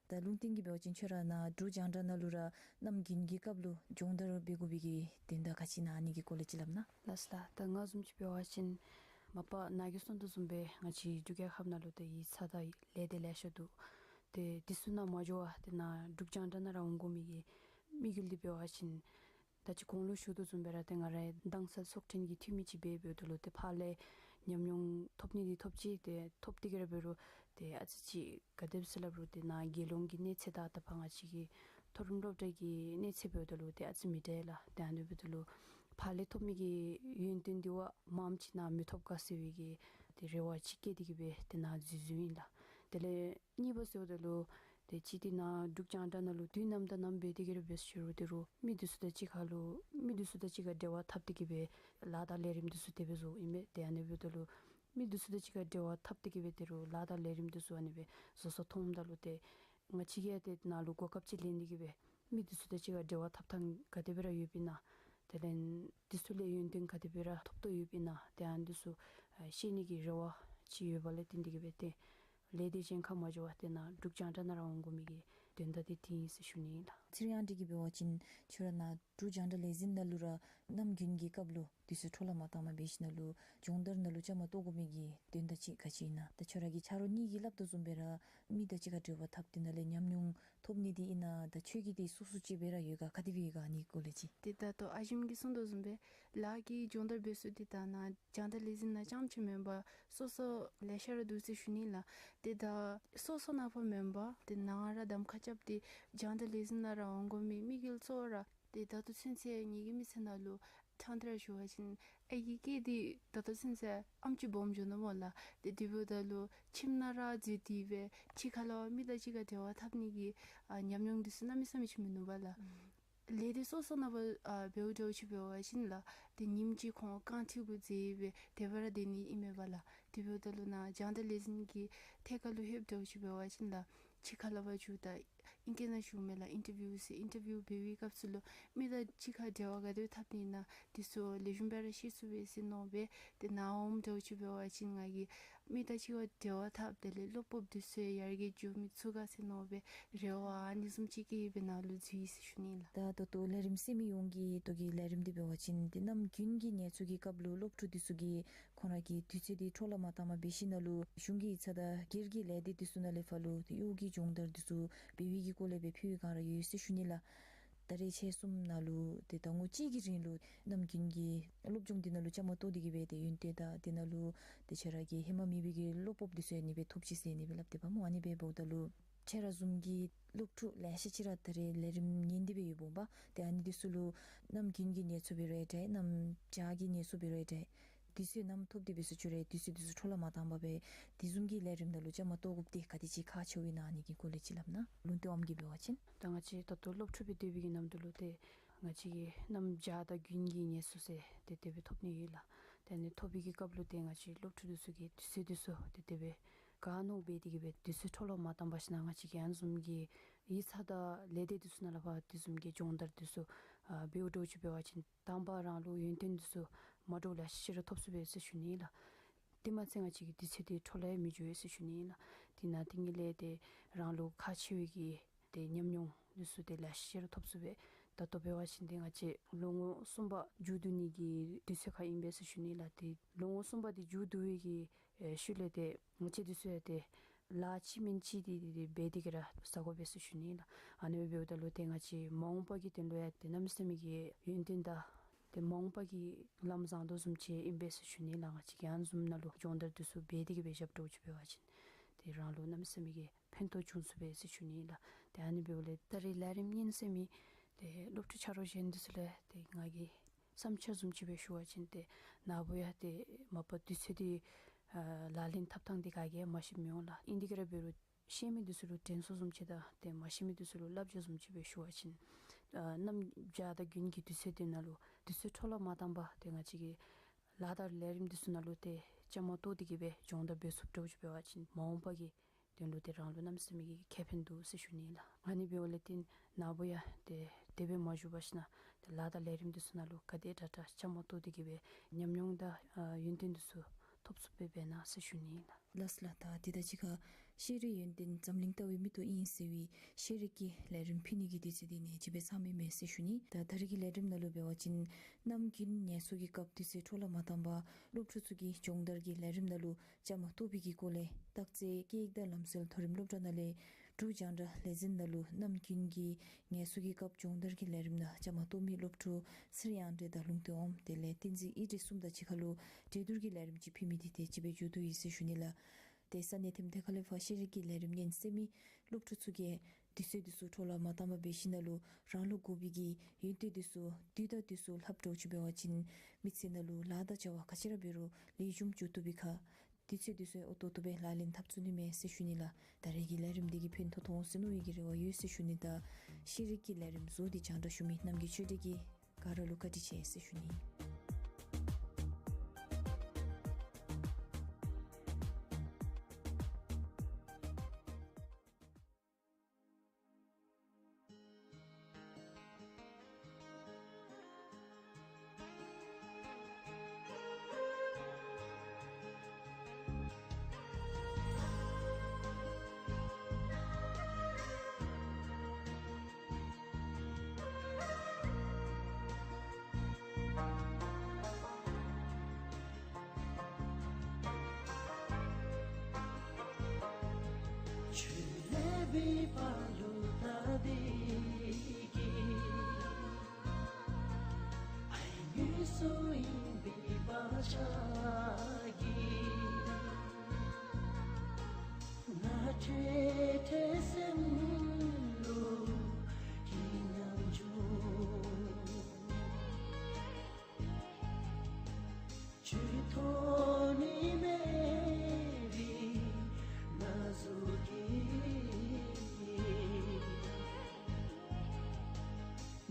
ད་ལུང་བསྟན་གྱིས་འབད་བ་ཅིན་ཁྱོད་ར་ནཱ་འབྲུག་རྒྱང་བསྒྲགས་ནང་ལུ་ར་གནམ་དགུན་གྱི་སྐབས་ལུ་སྦྱོང་བརྡར་འབད་དགོ་པའི་གི་དོན་དག་ག་ཅི་ཨིན་ན་ཨ་ནི་གི་སྐོར་ལས་ཅིག་སླབ་གནང་། ལགས་སོ་ལགས། ད་ང་བཟུམ་ཅིག་འབད་བ་ཅིན་མ་པ་ནཱ་གིས་གསུངས་དོ་བཟུམ་སྦེ་ང་བཅས་འབྲུག་རྒྱལ་ཁབ་ནང་ལུ་ཏེ་ཡིག་ཚང་དང་ལས་སྡེ་ལེ་ཤ་འདུག། ཏེ་འདི་ཚུ་ནང་མ་འགྱོ་བར་ཏེ་ནཱ་འབྲུག་རྒྱང་བསྒྲགས་ནང་ར་འོང་དགོ་མི་གི་དམིགས་ཡུལ་འདི་འབད་བ་ཅིན་ད་ཅི་གོང་ལུ་ཞུ་དོ་བཟུམ་སྦེ་ར་ཏེ་ང་ར་དྭངས་གསལ་ཚོགས་དྲུང་གི་འཐུས་མི་ཅིག་སྦེ་འབདཝ་ད་ལུ་ཏེ་ཕར་ལས་ཉམས་མྱོང་ཐོབ་ནི་འདི་ཐོབ་ཅི། ཏེ་ཐོབ་སྟེ་གི་ར་འབད་རུང་ཏེ་ཨ་ཙི་ཅིག་ག་དེ་སྦེ་ཟེར་སླབ་རུང་ཏེ་ནཱ་རྒྱལ་ཡོངས་ཀྱི་གནས་ཚད་དང་ད་ཕར་ང་བཅས་ཀྱི་མཐོ་རིམ་སློབ་གྲྭ་གི་གནས་ཚད་འབདཝ་ད་ལུ་ཏེ་ཨ་ཙི་མི་འདྲ་ལགས། ཏེ་ཨ་ནི་འབདཝ་ད་ལུ་ཕར་ལས་ཐོབ་མི་གི་ཡོན་ཏན་འདི་བ་མངམ་ཅིག་ནཱ་མི་ཐོབ་ག་ཟེར་བའི་གི་ཏེ་རེ་བ་ཅིག་བསྐྱེད་དེ་གི་སྦེ་ཏེ་ནཱ་འཛུལ་འཛུལཝ་ཨིན་ལགས། དེ་ལས་གཉིས་པ་ཟེརཝ་ད་ལུ་ཏེ་ཅི་སྟེ་ནཱ་འབྲུག་རྒྱང་བསྒྲགས་ནང་ལུ་དུས་ནམ་དང་ནམ་འབད་དེ་གི་ར་འབད་ཟེར་རུང་ཏེ་རུང་མི་འདི་ཚུ་དང་གཅིག་ཁར་ལུ་མི་འདི་ཚུ་དང་གཅིག་ཁར་འབྲེལ་བ་འཐབ་སྟེ་གི་སྦེ་ལཱ་དང་ལས་རིམ་འདི་ཚུ་དེ་སྦེ་བཟོཝ་ཨིན་པས། ཏེ་ཨ་ནི་འབདཝ་ད་ལུ་མི་འདི་ཚུ་དང་གཅིག་ཁར་འབྲེལ་བ་འཐབ་སྟེ་གི་སྦེ་ཏེ་རུང་ལཱ་དང་ལས་རིམ་འདི་ཚུ་ཨ་ནི་སྦེ་བཟོ་ས་མཐོངམ་ད་ལུ་ཏེ་ང་བཅས་ཀྱིས་ཏེ་ནཱ་ལུ་གོ་སྐབས་ཅིག་ལེན་ཏེ་གི་སྦེ་མི་འདི་ཚུ་དང་གཅིག་ཁར་འབྲེལ་བ་འཐབ་ཐངས་ག་དེ་སྦེ་ར་ཡོདཔ་ཨིན་ན། དེ་ལས་འདི་ཚུ་ལས་ཡོན་ཏན་ག་དེ་སྦེ་ར་ཐོབ་དོ་ཡོདཔ་ཨིན་ན། ཏེ་ཨ་ནི་འདི་ཚུ་ཨ་ཤེས་ནི་གི་རེ་བ་ཅིག་ཡོད་པ་ལས་བརྟེན་ཏེ་གི་སྦེ་ཏེ་ལས་སྡེ་གཞན་ཁར་མ་འགྱོ་བར་ཏེ་ནཱ་འབྲུག་རྒྱང་བསྒྲགས་ནང་ར་འོང་དགོ་མི་གི་དོན་དག་འདི་འདི་ཨིན་ཟེར་ཞུ་ནི་ཨིན་ལགས། ཚེ་རིང་ཨ་ཊི་གིས་འབད་བ་ཅིན་ཁྱོད་ར་ནཱ་འབྲུག་རྒྱང་བསྒྲགས་ལས་འཛིན་ནང་ལུ་ར་གནམ་དགུན་གྱི་སྐབས་ལུ་དུས་ཚོད་འཕྲོ་བརླག་མ་བཏང་པར་འབད་ཞིནམ་ལས་སྦྱོང་བརྡར་ནང་ལུ་བཅའ་མར་གཏོགས་དགོ་མི་གི་དོན་དག་ཅིག་ག་ཅི་ཨིན་ན། ད་ཁྱོད་ར་གི་ཆ་རོགས་གཉིས་ཀྱིས་སླབ་དོ་བཟུམ་སྦེ་ར་མི་དང་གཅིག་ཁར་འབྲེལ་བ་འཐབ་སྟེ་ནཱ་ལས་ཉམས་མྱོང་ཐོབ་ནི་འདི་ཨིན་ན། ད་ཁྱོད་ཀྱི་འདི་སོ་སོ་ཅིག་སྦེ་ར་ཡོད་ག་ག་དེ་སྦེ་ཡོད་ག་ཨ་ནི་སྐོར་ལས་ཅིག། ཏེ་ད་ལྟོ་ཨ་ཞིམ་གྱིས་གསུངས་དོ་བཟུམ་སྦེ་ལཱ་གི་སྦྱོང་བརྡར་འབད་ས་འདི་ད་ནཱ་རྒྱང་བསྒྲགས་ལས་འཛིན་ནང་རྐྱངམ་ཅིག་མེན་པར་སོ་སོ་ལེ་ཤ་ར་འདུག་ཟེར་ཞུ་ནི་ལགས། ཏེ་ད་སོ་སོ་ནང་ཕར་མེན་པར་ཏེ་ནཱ་ར་གདམ་ཁ་རྐྱབ་སྟེ་རྒྱང་བསྒྲགས་ལས་འཛིན་ནང་ར་འོང་དགོ་མི་དམིགས་ཡུལ་གཙོ་བོ་ར་ཏེ་ད་ལྟོ་ཚུན་ཚོད་ངེ་གི་མི་ཚེ་ནང་ལུ་ཕྲང་སྟེ་ར་ཞུ་བ་ཅིན་ཨའི་གི་སྐད་འདི་ད་ལྟོ་ཚུན་ཚོད་ཨམ་ཅིག་སྦོམ་འགྱོ་ནུག་སྨོ་ལགས། ཏེ་དེ་འབདཝ་ད་ལུ་ཁྱིམ་ནང་ར་འཛུལ་ཏེ་སྦེ་ཕྱི་ཁ་ལས་མི་དང་གཅིག་ཁར་འབྲེལ་བ་འཐབ་ནི་གི་ཨ་ཉམས་མྱོང་འདི་ཚུ་གནམ་མེད་ས་མེད་ཅིག་མིན་ནུག་པ་ལགས། ལས་སྡེ་སོ་སོ་ནང་ཕར་ཨ་འབདཝ་འདྲཝ་ཅིག་འབད་བ་ཅིན་ལགས་ཏེ་ཉིནམ་གཅིག་ཁོང་རྐང་མཐིལ་གུ་འཛེགས་སྦེ་དེ་སྦེ་ར་སྡོད་ནི་ཨིན་མས་པ་ལགས། དེ་འབདཝ་ད་ལུ་ནཱ་རྒྱང་བསྒྲགས་ལས་འཛིན་གྱི་ཐད་ཁར་ལུ་ལྷོདཔ་འདྲཝ་ཅིག་འབད་བ་ཅིན་ལགས་ཕྱི་ཁ་ལས་ཕར་འགྱོཝ་ད་ཨིང་སྐད་ནང་ཞུཝ་མས་ལགས་ཨིན་ཊར་བིའུ་ཟེར། ཨིན་ཊར་བིའུ་འབད་བའི་སྐབས་སུ་ལུ་མི་དང་གཅིག་ཁར་འབྲེལ་བ་ག་དེ་འཐབ་ནི་ཨིན་ན་འདི་ཚུ་ལེགས་ཤོམ་སྦེ་ར་ཤེས་ཚུགས་པས་ཟེར་མནོ་སྦེ། ཏེ་ནཱ་འོངམ་འདྲཝ་ཅིག་འབད་བ་ཅིན་ང་གིས་མི་དང་གཅིག་ཁར་འབྲེལ་བ་འཐབ་དེ་ལས་བློ་སྤོབས་འདི་ཚུ་ཡར་རྒྱས་འགྱོ་མི་ཚུགས་ག་ཟེར་མནོ་སྦེ་རེ་བ་ཨ་ནི་བཟུམ་ཅིག་བསྐྱེད་སྦེ་ནཱ་ལུ་འཛུལ་ཡི་ཟེར་ཞུ་ནི་ལགས། ད་ད་ལྟོ་ལས་རིམ་གསན་མི་ཡོངས་ཀྱིས་ད་གི་ལས་རིམ་འདི་འབད་བ་ཅིན་ཏེ་གནམ་དགུན་གྱི་ངལ་འཚོ་གི་སྐབས་ལུ་སློབ་ཕྲུག་འདི་ཚུ་གིས་ཁོང་ར་གི་དུས་ཚོད་འདི་འཕྲོ་བརླག་མ་བཏང་པར་འབད་ཞིནམ་ལས་གཞུང་གི་ཡིག་ཚང་དང་སྒེར་གྱི་ལས་སྡེ་འདི་ཚུ་ནང་ལས་ཕར་ལུ་ཏེ་གཡོག་གི་སྦྱོང་བརྡར་འདི་ཚུ་འབད་བའི་གི་སྐོར་ལས་སྦེ་ཕུལ་བའི་སྒང་ར་ཡོད་ཟེར་ཞུ་ནི་ལགས། ད་རེས་ཁྱེད་གསུམ་ནང་ལུ་ཏེ་ཟླ་ངོ་གཅིག་གི་རིང་ལུ་གནམ་དགུན་གྱི་སློབ་སྦྱོང་འདི་ནང་ལུ་བཅའ་མར་གཏོགས་ཏེ་གི་སྦེ་ཏེ་ཡོན་ཏན་དང་འདི་ནང་ལུ་ཏེ་ཁྱེད་ར་གི་ཧེ་མ་མེད་པའི་གི་བློ་སྤོབས་འདི་ཚུ་ཨ་ནི་སྦེ་ཐོབ་ཅི་ཟེར་ཨ་ནི་སྦེ་སླབ་སྟེ་པ་སྨོ། ཨ་ནི་སྦེ་འབདཝ་ད་ལུ་ཁྱེད་ར་བཟུམ་གྱི་སློབ་ཕྲུག་ལེ་ཤ་ཅིག་ར་ད་རེས་ལས་རིམ་ཉན་ཏེ་སྦེ་ཡོདཔ་འོང་པ། ཏེ་ཨ་ནི་འདི་ཚུ་ལུ་གནམ་དགུན་གྱི་ངལ་འཚོ་འབད་རུང་ཡང་འདྲ་གནམ་བྱཱར་གྱི་ངལ་འཚོ་འབད་རུང་ཡང་འདྲ་དུས་ཚོད་ནམ་ཐོབ་སྟེ་འབད་ས་ཅིག་རུང་དུས་ཚོད་འདི་ཚུ་འཕྲོ་བརླག་མ་བཏང་པར་སྦེ་དེ་བཟུམ་གྱི་ལས་རིམ་ནང་ལུ་བཅའ་མར་གཏོགས་དགོཔ་འདི་ག་དེ་ཅིག་ཁག་ཆེཝ་ཨིན་ན་ཨ་ནི་གི་སྐོར་ལས་ཅིག་སླབ་གནང་། ལུང་བསྟན་དབང་གིས་འབད་བ་ཅིན། ད་ང་བཅས་ད་ལྟོ་སློབ་ཕྲུག་སྦེ་སྡོད་པའི་གི་ནམ་དུས་ལུ་ཏེ་ང་བཅས་ཀྱིས་གནམ་བྱཱར་དང་དགུན་གྱི་ངལ་འཚོ་ཟེར་ཏེ་དེ་སྦེ་ཐོབ་ནི་ཡོད་ལགས། ཏེ་ཨ་ནི་ཐོབ་པའི་གི་སྐབས་ལུ་ཏེ་ང་བཅས་སློབ་ཕྲུག་འདི་ཚུ་གིས་དུས་ཚོད་འདི་ཚུ་ཏེ་དེ་སྦེ་ག་མནོ་འབད་དེ་གི་སྦེ་དུས་ཚོད་འཕྲོ་བརླག་མ་བཏང་པར་ཞིནམ་ལས་ང་བཅས་ཀྱིས་ཨ་ནི་བཟུམ་གྱི་ཡིག་ཚང་དང་ལས་སྡེ་འདི་ཚུ་ནང་ལས་ཕར་དེ་བཟུམ་གྱི་སྦྱོང་བརྡར་འདི་ཚུ་ཨ་འབདཝ་འདྲཝ་ཅིག་འབད་བ་ཅིན་དང་པ་རང་ལུ་ཡོན་ཏན་འདི་ཚུ་མ་འདྲཝ་ལེ་ཤ་ཅིག་ར་ཐོབ་ཚུགས་པས་ཟེར་ཞུ་ནི་ལགས། དེ་མ་ཚད་ང་བཅས་ཀྱི་དུས་ཚོད་འདི་འཕྲོ་བརླག་ཡང་མི་འགྱོ་བས་ཟེར་ཞུ་ནི་ལགས། དེ་ནང་དེ་ཉིད་ལས་ཏེ་རང་ལུ་ཁག་ཆེ་བའི་གི་ཏེ་ཉམས་མྱོང་འདི་ཚུ་ཏེ་ལེ་ཤ་ཅིག་ར་ཐོབ་ཚུགས་པས། ད་ལྟོ་འབད་བ་ཅིན་ཏེ་ང་བཅས་ལོ་ངོ་གསུམ་པ་མཇུག་བསྡུ་ནི་གི་དུས་ཚོད་ཁར་ཨིན་པས་ཟེར་ཞུ་ནི་ལགས། ཏེ་ལོ་ངོ་གསུམ་པ་འདི་མཇུག་བསྡུ་བའི་གི་ཨེ་ཤུལ་ལས་ཏེ་ང་བཅས་འདི་ཚུ་ཡང་ཏེ་ལཱ་གཅིག་མེན་གཅིག་འདི་འདི་འདི་འབད་དེ་གི་ར་བཟའ་དགོ་པས་ཟེར་ཞུ་ནི་ལགས། ཨ་ནི་འབདཝ་ད་ལུ་ཏེ་ང་བཅས་མ་འོངས་པ་གི་དོན་ལུ་ཡང་ཏེ་གནམ་མེད་ས་མེད་ཀྱི་ཡོན་ཏན་དང་ཏེ་མ་འོངས་པ་གི་ལམ་བཟང་དོ་བཟུམ་ཅིག་ཨིན་པས་ཟེར་ཞུ་ནི་ལགས། ང་བཅས་ཀྱིས་ཨ་ནི་བཟུམ་ནང་ལུ་སྦྱོང་བརྡར་འདི་ཚུ་འབད་དེ་གི་སྦེ་བཞགཔ་འདྲཝ་ཅིག་འབད་བ་ཅིན་ཏེ་རང་ལུ་གནམ་མེད་ས་མེད་ཀྱི་ཕན་ཐོགས་འབྱུང་ཚུགས་པས་ཟེར་ཞུ་ནི་ལགས། ཏེ་ཨ་ནི་འབདཝ་ལས་ད་རེས་ལས་རིམ་ཉན་གསན་མི་ཏེ་སློབ་ཕྲུག་ཆ་རོགས་གཞན་འདི་ཚུ་ལུ་ཏེ་ང་གི་བསམ་འཆར་བཟུམ་ཅིག་སྦེ་ཞུ་བ་ཅིན་ཏེ་ནཱ་བུ་ཡང་ཏེ་མ་པ་དུས་ཚོད་འདི་ཨ་ལག་ལེན་འཐབ་ཐངས་འདི་ག་གིས་ཡང་མ་ཤེསཔ་མི་འོང་ལགས། ཨིན་དེ་གི་ར་འབད་རུང་ཤེས་མི་འདི་ཚུ་ལུ་དྲན་གསོ་བཟུམ་ཅིག་དང་ཏེ་མ་ཤེས་མི་འདི་ཚུ་ལུ་བསླབ་བྱ་བཟུམ་ཅིག་སྦེ་ཞུ་བ་ཅིན་ཨ་གནམ་བྱཱར་དང་དགུན་གྱི་དུས་ཚོད་འདི་ནང་ལུ་དུས་ཚོད་འཕྲོ་བརླག་མ་བཏང་པར་ཏེ་ང་བཅས་ཀྱིས་ལཱ་དང་ལས་རིམ་འདི་ཚུ་ནང་ལུ་ཏེ་བཅའ་མར་གཏོགས་ཏེ་གི་སྦེ་སྦྱོང་བརྡར་འབད་ཚུགསཔ་འདྲཝ་ཅིག་འབད་བ་ཅིན་མ་འོངས་པ་གི་ དོན་ལུ་ཏེ་རང་ལུ་གནམ་མེད་ས་མེད་ཀྱི་ཁེ་ཕན་འདུག་ཟེར་ཞུ་ནི་ལགས། ཨ་ནི་འབདཝ་ལས་ཏེ་ནཱ་བུ་ཡང་ཏེ་དེ་སྦེ་མ་བཞུགས་པར་ཞིནམ་ཏེ་ལཱ་དང་ལས་རིམ་འདི་ཚུ་ནང་ལུ་ག་དེ་དྲག་དྲག་བཅའ་མར་གཏོགས་ཏེ་གི་སྦེ་ཉམས་མྱོང་དང་ཨ་ཡོན་ཏན་འདི་ཚུ་ཐོབ་ཚུགསཔ་སྦེ་འབད་གནང་ཟེར་ཞུ་ནི་ལགས། ལགས་ལགས། ད་དེ་དང་གཅིག་ཁར་ཤེས་རིག་ཡོན་ཏན་འཛམ་གླིང་ལྟ་བའི་མིག་ཏོ་ཨིན་ཟེར་བའི་ཤེས་རིག་གི་ལས་རིམ་ཕུལ་ནི་གི་དུས་ཚོད་འདི་ནི་ཅིག་སྦེ་ཚང་མི་མས་ཟེར་ཞུ་ནི། ད་ད་རེས་ཀྱི་ལས་རིམ་ནང་ལུ་འབད་བ་ཅིན་གནམ་དགུན་ངལ་གསོ་གི་སྐབས་དུས་ཚོད་འཕྲོ་བརླག་མ་བཏང་པར་སློབ་ཕྲུག་ཚུ་གིས་སྦྱོང་བརྡར་གྱི་ལས་རིམ་ནང་ལུ་བཅའ་མར་གཏོགས་པའི་གི་སྐོར་ལས་བརྟག་དཔྱད་སྐད་ཡིག་དང་ལམ་སྲོལ་མཐོ་རིམ་སློབ་གྲྭ་ནང་ལས་འབྲུག་རྒྱང་བསྒྲགས་ལས་འཛིན་ནང་ལུ་གནམ་དགུན་གྱི་ངལ་གསོ་གི་སྐབས་སྦྱོང་བརྡར་གྱི་ལས་རིམ་ནང་བཅའ་མར་གཏོགས་མི་སློབ་ཕྲུག་ཚེ་རིང་དབྱངས་སྒྲོན་དང་ལུང་སྟོན་འོགམ་དེ་ལས་བསྟན་འཛིན་ཨི་དྲི་གསུམ་དང་གཅིག་ཁར་ལུ་གྲོས་བསྡུར་གྱི་ལས་རིམ་ཅིག་ཕུལ་མི་འདི་ཏེ་ཅིག་སྦེ་མཇུག་བསྡུ་ཡི་ཟེར་ཞུ་ནི་ལགས། ཏེ་ས་གནས་ཐིམ་ཐེ་ཁ་ལས་ཕར་ཤེས་རིག་གི་ལས་རིམ་ཉན་སེམས་མི་སློབ་ཕྲུག་ཚུ་གིས་དུས་ཚོད་འདི་ཚུ་འཕྲོ་བརླག་མ་བཏང་པར་འབད་ཞིནམ་ལས་རང་ལུ་དགོ་པའི་གི་ཡོན་ཏན་འདི་ཚུ་དུས་དང་དུས་སུ་ལྷབ་འགྱོ་ཚུགས་པ་ཅིན་མི་ཚེ་ནང་ལུ་ལཱ་དང་བྱ་བ་ག་ཅི་ར་འབད་རུང་ལེགས་ཤོམ་འགྱོ་བཏུབ་པའི་ཁར་དུས་ཚོད་འདི་ཚུ་ཡང་འོས་ཏོག་ཏོ་སྦེ་ལག་ལེན་འཐབ་ཚུགས་ནི་མས་ཟེར་ཞུ་ནི་ལགས། ད་རེས་ཀྱི་ལས་རིམ་འདི་གིས་ཕན་ཐོགས་འོང་ཟེར་མནོ་བའི་གི་རེ་བ་ཡོད་ཟེར་ཞུ་ནི་དང་ཤེས་རིག་གི་ལས་རིམ་བཟོ་སྟེ་རྒྱང་བསྒྲགས་ཞུ་མི་རྣམ་རྒྱལ་ཆོས་སྒྲོན་གྱིས་ག་ར་ལུ་བཀའ་དྲིན་ཆེ་ཟེར་ཞུ་ནི། ཆོས་ལས་འབད་བ་ལུ་ད་འདི་གི་ཨའི་ངུ་སོ་ཨིན་པའི་བག་ཆགས་ཀྱིས་ང་ཁྲེལ་ཁྲེལ་སེམས་ལུ་གི་ཉམ་ཆུང་ཆུ་ཐོགས་ནི་མེད་པའི་ན་ཟུག་གིས་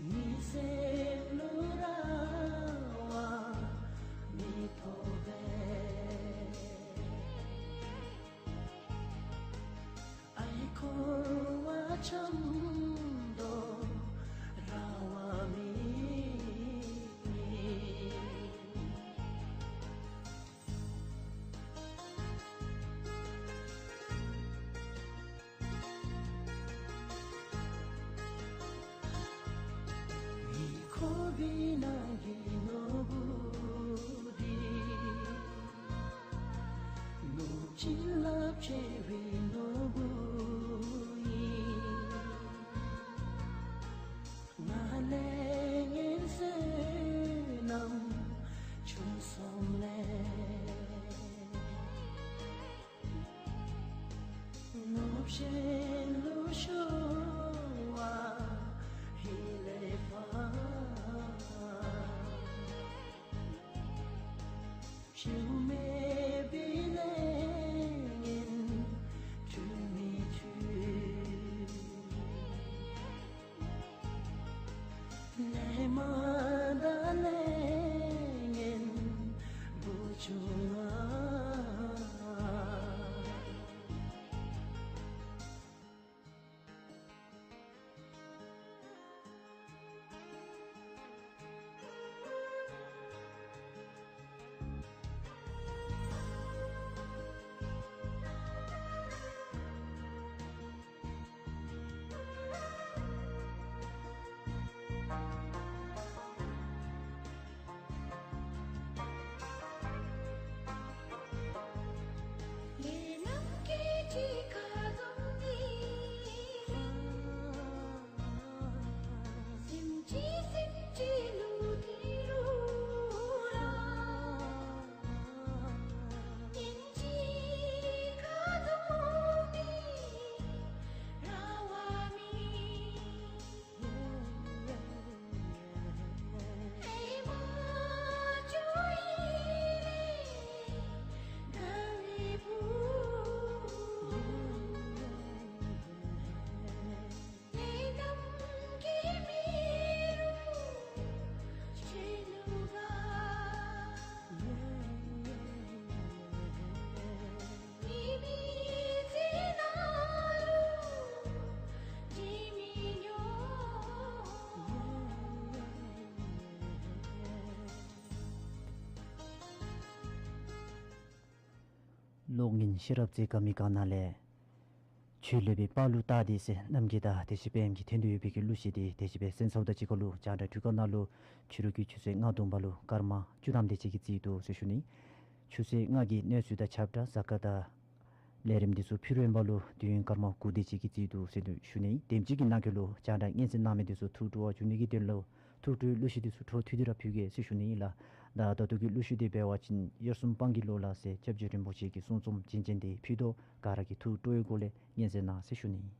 ངེའི་སེམས་ལུ་ར་བ་མི་ཐོབ་པས། ཨའི་འཁོར་བ་འཁྱམས་དོ་ར་བ་མེད། ངེའི་འཁོར་བའི་ནང་གི་ནོར་བུ་འདི་ནོར་བུ་ཅིག་ལས་ཆེ་བའི་ནོར་བུ་ཨིན། ང་ལས་ངན་བསོད་ནམས་ཆུང་སོངམ་ལས་ནོར་བུ་གཞན་ལུ་ཤོར་བ་ཧེ་ལས་ཕར་ཞེ་མེད་པའི་ལས་ངན་འཁྲུལ་མི་འཁྲུལ། ལས་མ་དང་ལས་ངན་བུ་ཆུང་ང་། གློག་བརྙན་ཤེས་རབ་རྩེ་དགའ་མི་གང་ན་ལས། ཆོས་ལེགས་པའི་དཔལ་ལུ་རྟགས་ཏེ་ཟེར་རྣམ་རྒྱལ་དང་བདེ་ཆེན་དཔལམོ་གི་འཐེན་ཏེ་ཡོད་པའི་གི་གླུ་གཞས་འདི་དེ་ཅིག་སྦེ་གསན་ཚརཝ་ད་གཅིག་ཁར་ལུ་རྒྱང་བསྒྲགས་འཕྲུལ་ཁང་ནང་ལུ་ཕྱི་རུ་གི་ཆུ་ཚོད་ལྔ་བརྡུངམ་ལུ་སྐར་མ་བཅུ་ཐམ་དེ་ཅིག་གིས་རྩིས་འདུག་ཟེར་ཞུ་ནི། ཆུ་ཚོད་ལྔ་གི་གནས་ཚུལ་དང་ཁྱབ་བསྒྲགས་གཟའ་སྐར་དང་ལས་རིམ་འདི་ཚུ་ཕུལ་བའི་བར་ལུ་དུས་ཡུན་སྐར་མ་དགུ་དེ་ཅིག་གིས་རྩིས་འདུག་ཟེར་ཞུ་ནི། དེམ་ཅིག་གི་ནང་འཁོད་ལུ་རྒྱང་བསྒྲགས་སྙན་གསན་གནང་མི་འདི་ཚུ་ཐུགས་སྤྲོ་བ་འཇུག་ནི་གི་དོན་ལུ་ཐུགས་སྤྲོའི་གླུ་གཞས་འདི་ཚུ་འཕྲོ་མཐུད་དེ་ར་ཕུལ་གེ་ཟེར་ཞུ་ནི་ཨིན་ལགས། ད་ད་ལྟོ་གི་གླུ་གཞས་འདི་འབད་བ་ཅིན་དབྱར་གསུམ་སྤང་གི་ལོ་ལ་ཟེར་སྐྱབས་རྗེ་རིན་པོ་ཆེ་གི་གསུང་རྩོམ་རྒྱན་ཅན་འདི་ཕུལ་དོ། ག་ར་གིས་ཐུགས་སྤྲོ་བའི་སྒོ་ལས་སྙན་གསན་གནང་ཟེར་ཞུ་ནི།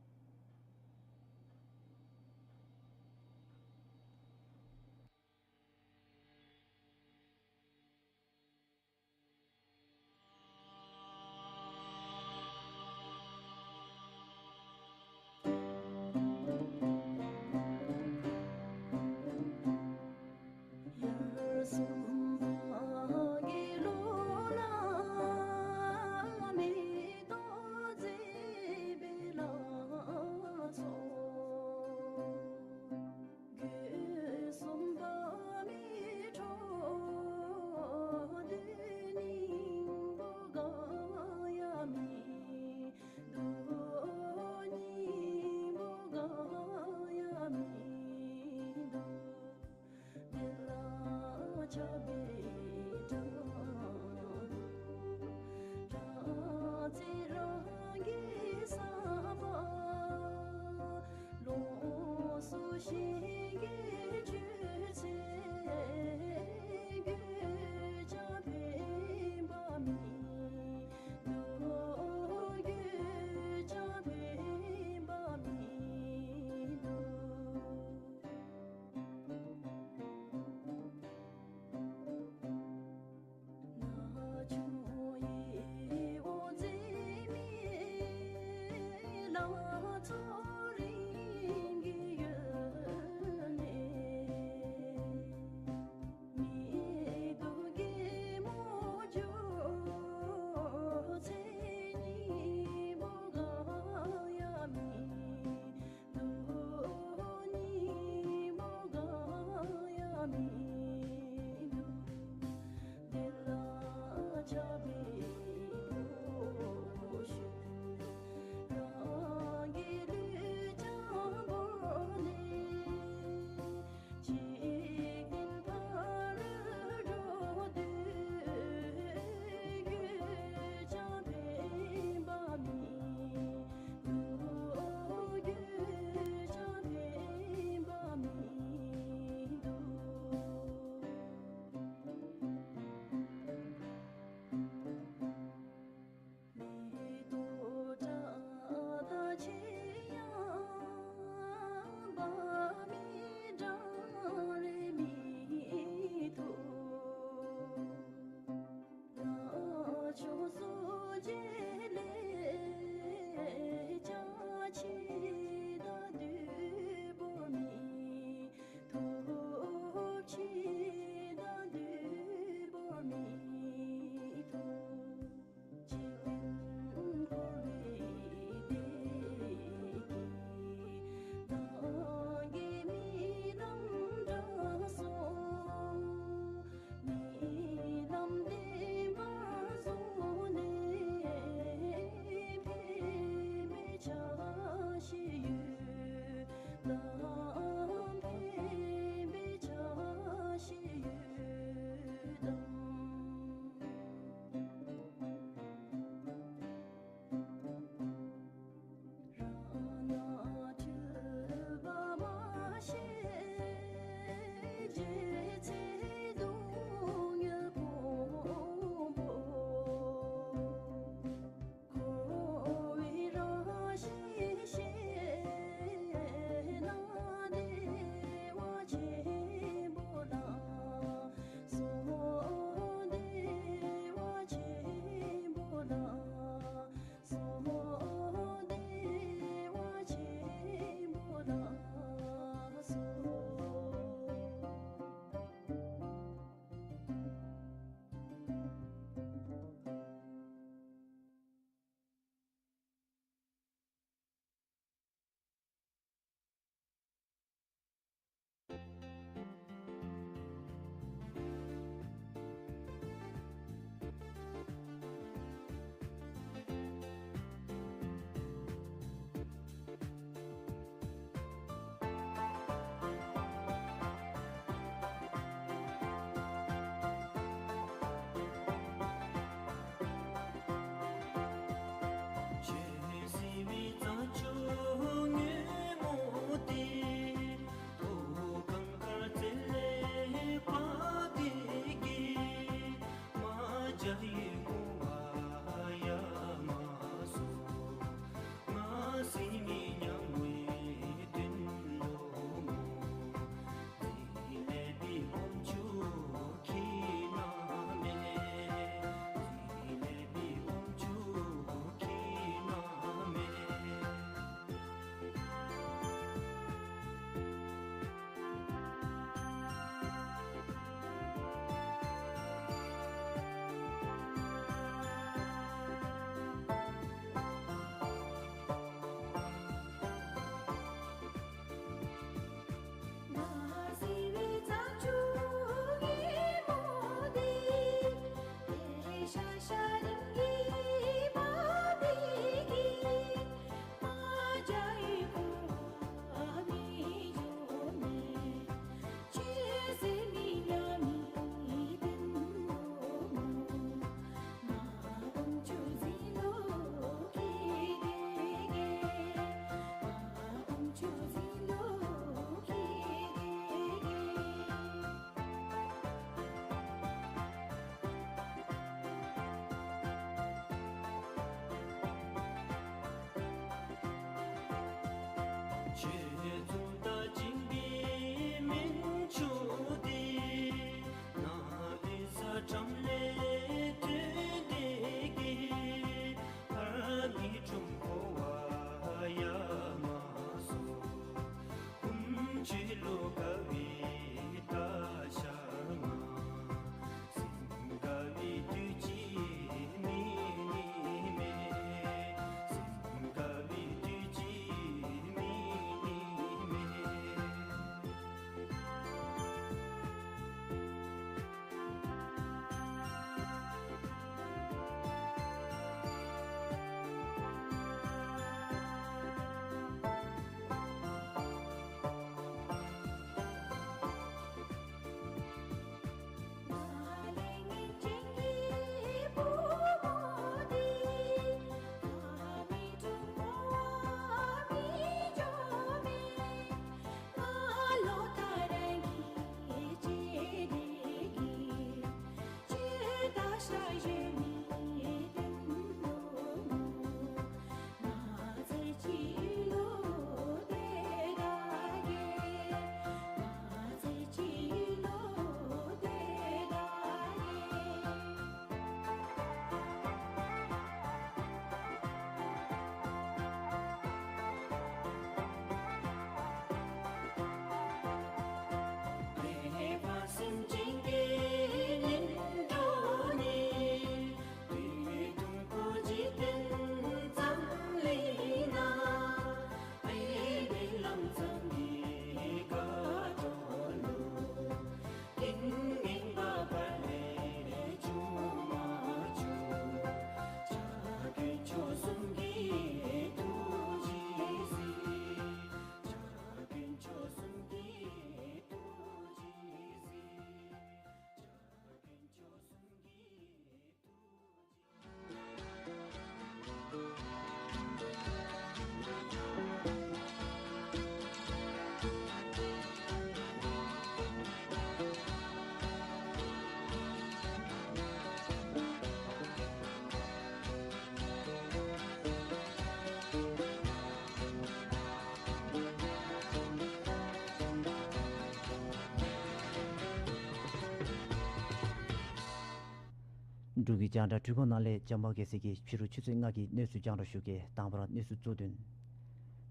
འབྲུག་གི་རྒྱང་བསྒྲགས་འཕྲུལ་ཁང་ནང་ལས་བྱམས་པ་རྒྱལ་མཚན་གྱིས་ཕྱི་རུ་ཆུ་ཚོད་ལྔ་གི་གནས་ཚུལ་རྒྱང་བསྒྲགས་ཞུ་གེ། དང་པ་ར་གནས་ཚུལ་གཙོ་དོན།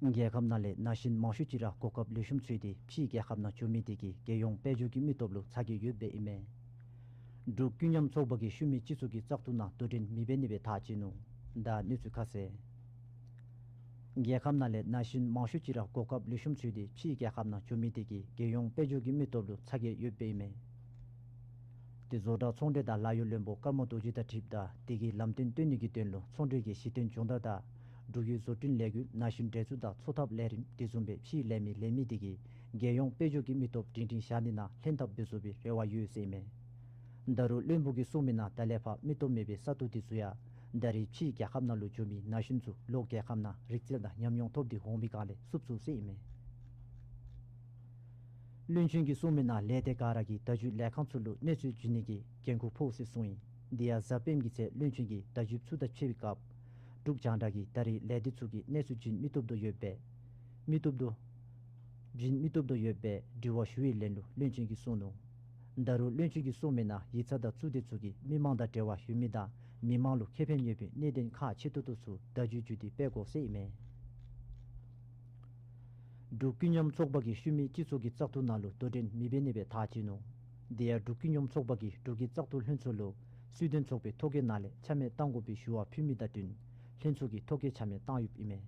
རྒྱལ་ཁབ་ནང་ལས་ན་གཞོན་མང་ཤོས་ཅིག་ར་གོ་སྐབས་ལེགས་ཤོམ་འཚོལ་ཏེ་ཕྱིའི་རྒྱལ་ཁབ་ནང་འགྱོ་མི་དེ་གིས་རྒྱལ་ཡོངས་དཔལ་འབྱོར་གྱི་མི་སྟོབས་ལུ་ཚ་གྱང་ཡོདཔ་ཨིན་མས། འབྲུག་ཀུན་མཉམ་ཚོགས་པ་གིས་ཤུལ་མའི་སྤྱི་ཚོགས་ཀྱི་བཙག་འཐུ་ནང་དོ་འགྲན་མི་འབད་ནི་སྦེ་ཐག་བཅད་ནུག། ད་གནས་ཚུལ་ཁ་གསལ། རྒྱལ་ཁབ་ནང་ལས་ན་གཞོན་མང་ཤོས་ཅིག་ར་གོ་སྐབས་ལེགས་ཤོམ་འཚོལ་ཏེ་ཕྱིའི་རྒྱལ་ཁབ་ནང་འགྱོ་མི་དེ་གིས་རྒྱལ་ཡོངས་དཔལ་འབྱོར་གྱི་མི་སྟོབས་ལུ་ཚ་གྱང་ཡོདཔ་ཨིན་མས། དེ་བཟོ་གྲྭ་ཚོང་འབྲེལ་དང་ལཱ་གཡོག་བློན་པོ་ཀརྨ་རྡོ་རྗེ་དང་འཁྲིལཝ་ད་དེ་གི་ལམ་སྟོན་སྟོན་ནི་གི་དོན་ལུ་ཚོང་འབྲེལ་གྱི་གཞི་རྟེན་སྦྱོང་བརྡར་དང་འབྲུག་ཡུལ་བཟོ་སྐྲུན་ལས་འགུལ་ན་གཞོན་འབྲེལ་གཏུག་དང་འཚོ་ཐབས་ལས་རིམ་དེ་བཟུམ་སྦེ་ཕྱིའི་ལས་མི་ལེན་མི་དེ་གིས་རྒྱལ་ཡོངས་དཔལ་འབྱོར་གྱི་མི་སྟོབས་སྒྲིང་སྒྲིང་བཞག་ནི་ནང་ལྷན་ཐབས་འབད་ཚུགས་པའི་རེ་བ་ཡོད་ཟེར་ཨིན་མས། ད་རུང་བློན་པོ་གིས་གསུངས་མི་ནང་ད་ལས་ཕར་མི་སྟོབས་མེད་པའི་ས་སྟོང་དེ་ཚུ་ཡང་ད་རེས་ཕྱིའི་རྒྱལ་ཁབ་ནང་ལུ་འགྱོ་མི་ན་གཞོན་ཚུ་ལོག་རྒྱལ་ཁབ་ནང་རིག་རྩལ་དང་ཉམས་མྱོང་ཐོབ་སྟེ་འོང་མི་སྒང་ལས་བསུབ་ཚུགས་ཟེར་ཨིན་མས། བློན་ཆེན་གྱིས་གསུངས་མི་ནང་ལས་སྡེ་ག་ར་གིས་བརྡ་བརྒྱུད་ལས་ཁང་ཚུ་ལུ་གནས་ཚུལ་བརྒྱུད་ནི་གི་འགན་ཁུར་ཕོག་ཟེར་གསུངས་ཡི། དེ་ཡང་གཟའ་སྤེནམ་གྱི་ཚེ་བློན་ཆེན་གྱིས་བརྡ་བརྒྱུདཔ་ཚུ་དང་ཕྱད་པའི་སྐབས་འབྲུག་རྒྱང་བསྒྲགས་ཀྱིས་ད་རེས་ལས་སྡེ་ཚུ་གིས་གནས་ཚུལ་བརྒྱུད་མི་བཏུབ་དོ་ཡོདཔ་སྦེ་མི་བཏུབ་དོ་བརྒྱུད་མི་བཏུབ་དོ་ཡོདཔ་སྦེ་དྲི་བ་ཞུ་བའི་ལན་ལུ་བློན་ཆེན་གྱིས་གསུངས་ནུག། ད་རུང་བློན་ཆེན་གྱིས་གསུངས་མི་ནང་ཡིག་ཚང་དང་ཚོགས་སྡེ་ཚུ་གིས་མི་མང་དང་འབྲེལ་བ་ཡོད་མི་དང་མི་མང་ལུ་ཁེ་ཕན་ཡོད་པའི་གནད་དོན་ཁག་ཆེ་ཏོག་ཏོ་ཚུ་བརྡ་བརྒྱུད་བརྒྱུད་དེ་སྤེལ་དགོ་ཟེར་ཨིན་མས། འབྲུག་ཀུན་མཉམ་ཚོགས་པ་གིས་ཤུལ་མའི་སྤྱི་ཚོགས་ཀྱི་བཙག་འཐུ་ནང་ལུ་དོ་འགྲན་མི་འབད་ནི་སྦེ་ཐག་བཅད་ནུག། དེ་ཡང་འབྲུག་ཀུན་མཉམ་ཚོགས་པ་གིས་འབྲུག་གི་བཙག་འཐུ་ལྷན་ཚོགས་ལུ་སྲིད་དོན་ཚོགས་པའི་ཐོ་བཀོད་ནང་ལས་ཆ་མེད་གཏང་དགོ་པའི་ཞུ་བ་ཕུལ་མི་དང་བསྟུན་ལྷན་ཚོགས་ཀྱིས་ཐོ་བཀོད་ཆ་མེད་བཏང་ཡོདཔ་ཨིན་མས།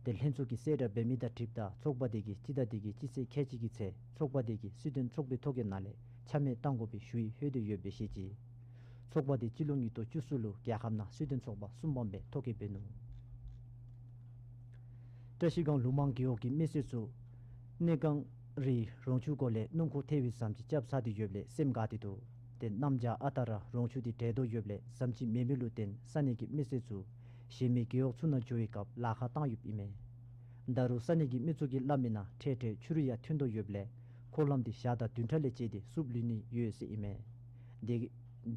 དེ་ལྷན་ཚོགས་ཀྱིས་གསལ་བསྒྲགས་འབད་མི་དང་འཁྲིལཝ་ད་ཚོགས་པ་དེ་གིས་སྤྱི་ཟླ་དེ་གི་སྤྱི་ཚེས་ཁལ་གཅིག་གི་ཚེ་ཚོགས་པ་དེ་གིས་སྲིད་དོན་ཚོགས་པའི་ཐོ་བཀོད་ནང་ལས་ཆ་མེད་གཏང་དགོ་པའི་ཞུ་ཡིག་ལྷོད་དེ་ཡོདཔ་སྦེ་བཤད་ཅི། ཚོགས་པ་དེ་སྤྱི་ལོ་ཉིས་སྟོང་བཅུ་གསུམ་ལུ་རྒྱལ་ཁབ་ནང་སྲིད་དོན་ཚོགས་པ་གསུམ་པམ་སྦེ་ཐོ་བཀོད་འབད་ནུག། བཀྲ་ཤིས་སྒང་ལུང་མང་རྒེད་འོག་གི་མི་སེར་ཚུ་གནས་གངས་རིའི་རོང་ཆུ་གུ་ལས་སྣུམ་འཁོར་ཐལ་བའི་ཟམ་ཅིག་རྐྱབ་ཚར་ཏེ་ཡོདཔ་ལས་སེམས་དགའ་སྟེ་འདུག། ཏེ་གནམ་བྱཱར་ཨ་རྟག་ར་རོང་ཆུ་དེ་དྲལ་དོ་ཡོདཔ་ལས་ཟམ་ཅིག་མེད་མི་ལུ་བརྟེན་ས་གནས་ཀྱི་མི་སེར་ཚུ་གཞན་མི་རྒེད་འོག་ཚུ་ནང་འགྱོ་བའི་སྐབས་ལཱ་ཁག་བཏང་ཡོདཔ་ཨིན་མས། ད་རུང་ས་གནས་ཀྱི་མི་ཚུ་གིས་སླབ་མི་ནང་འཕྲལ་འཕྲལ་ཆུ་རུད་ཡང་ཐོན་དོ་ཡོདཔ་ལས་འཁོར་ལམ་དེ་ཞག་དང་བདུན་ཕྲག་ལས་བཅད་དེ་བསུབ་ལུས་ནི་ཡོད་ཟེར་ཨིན་མས། དེ་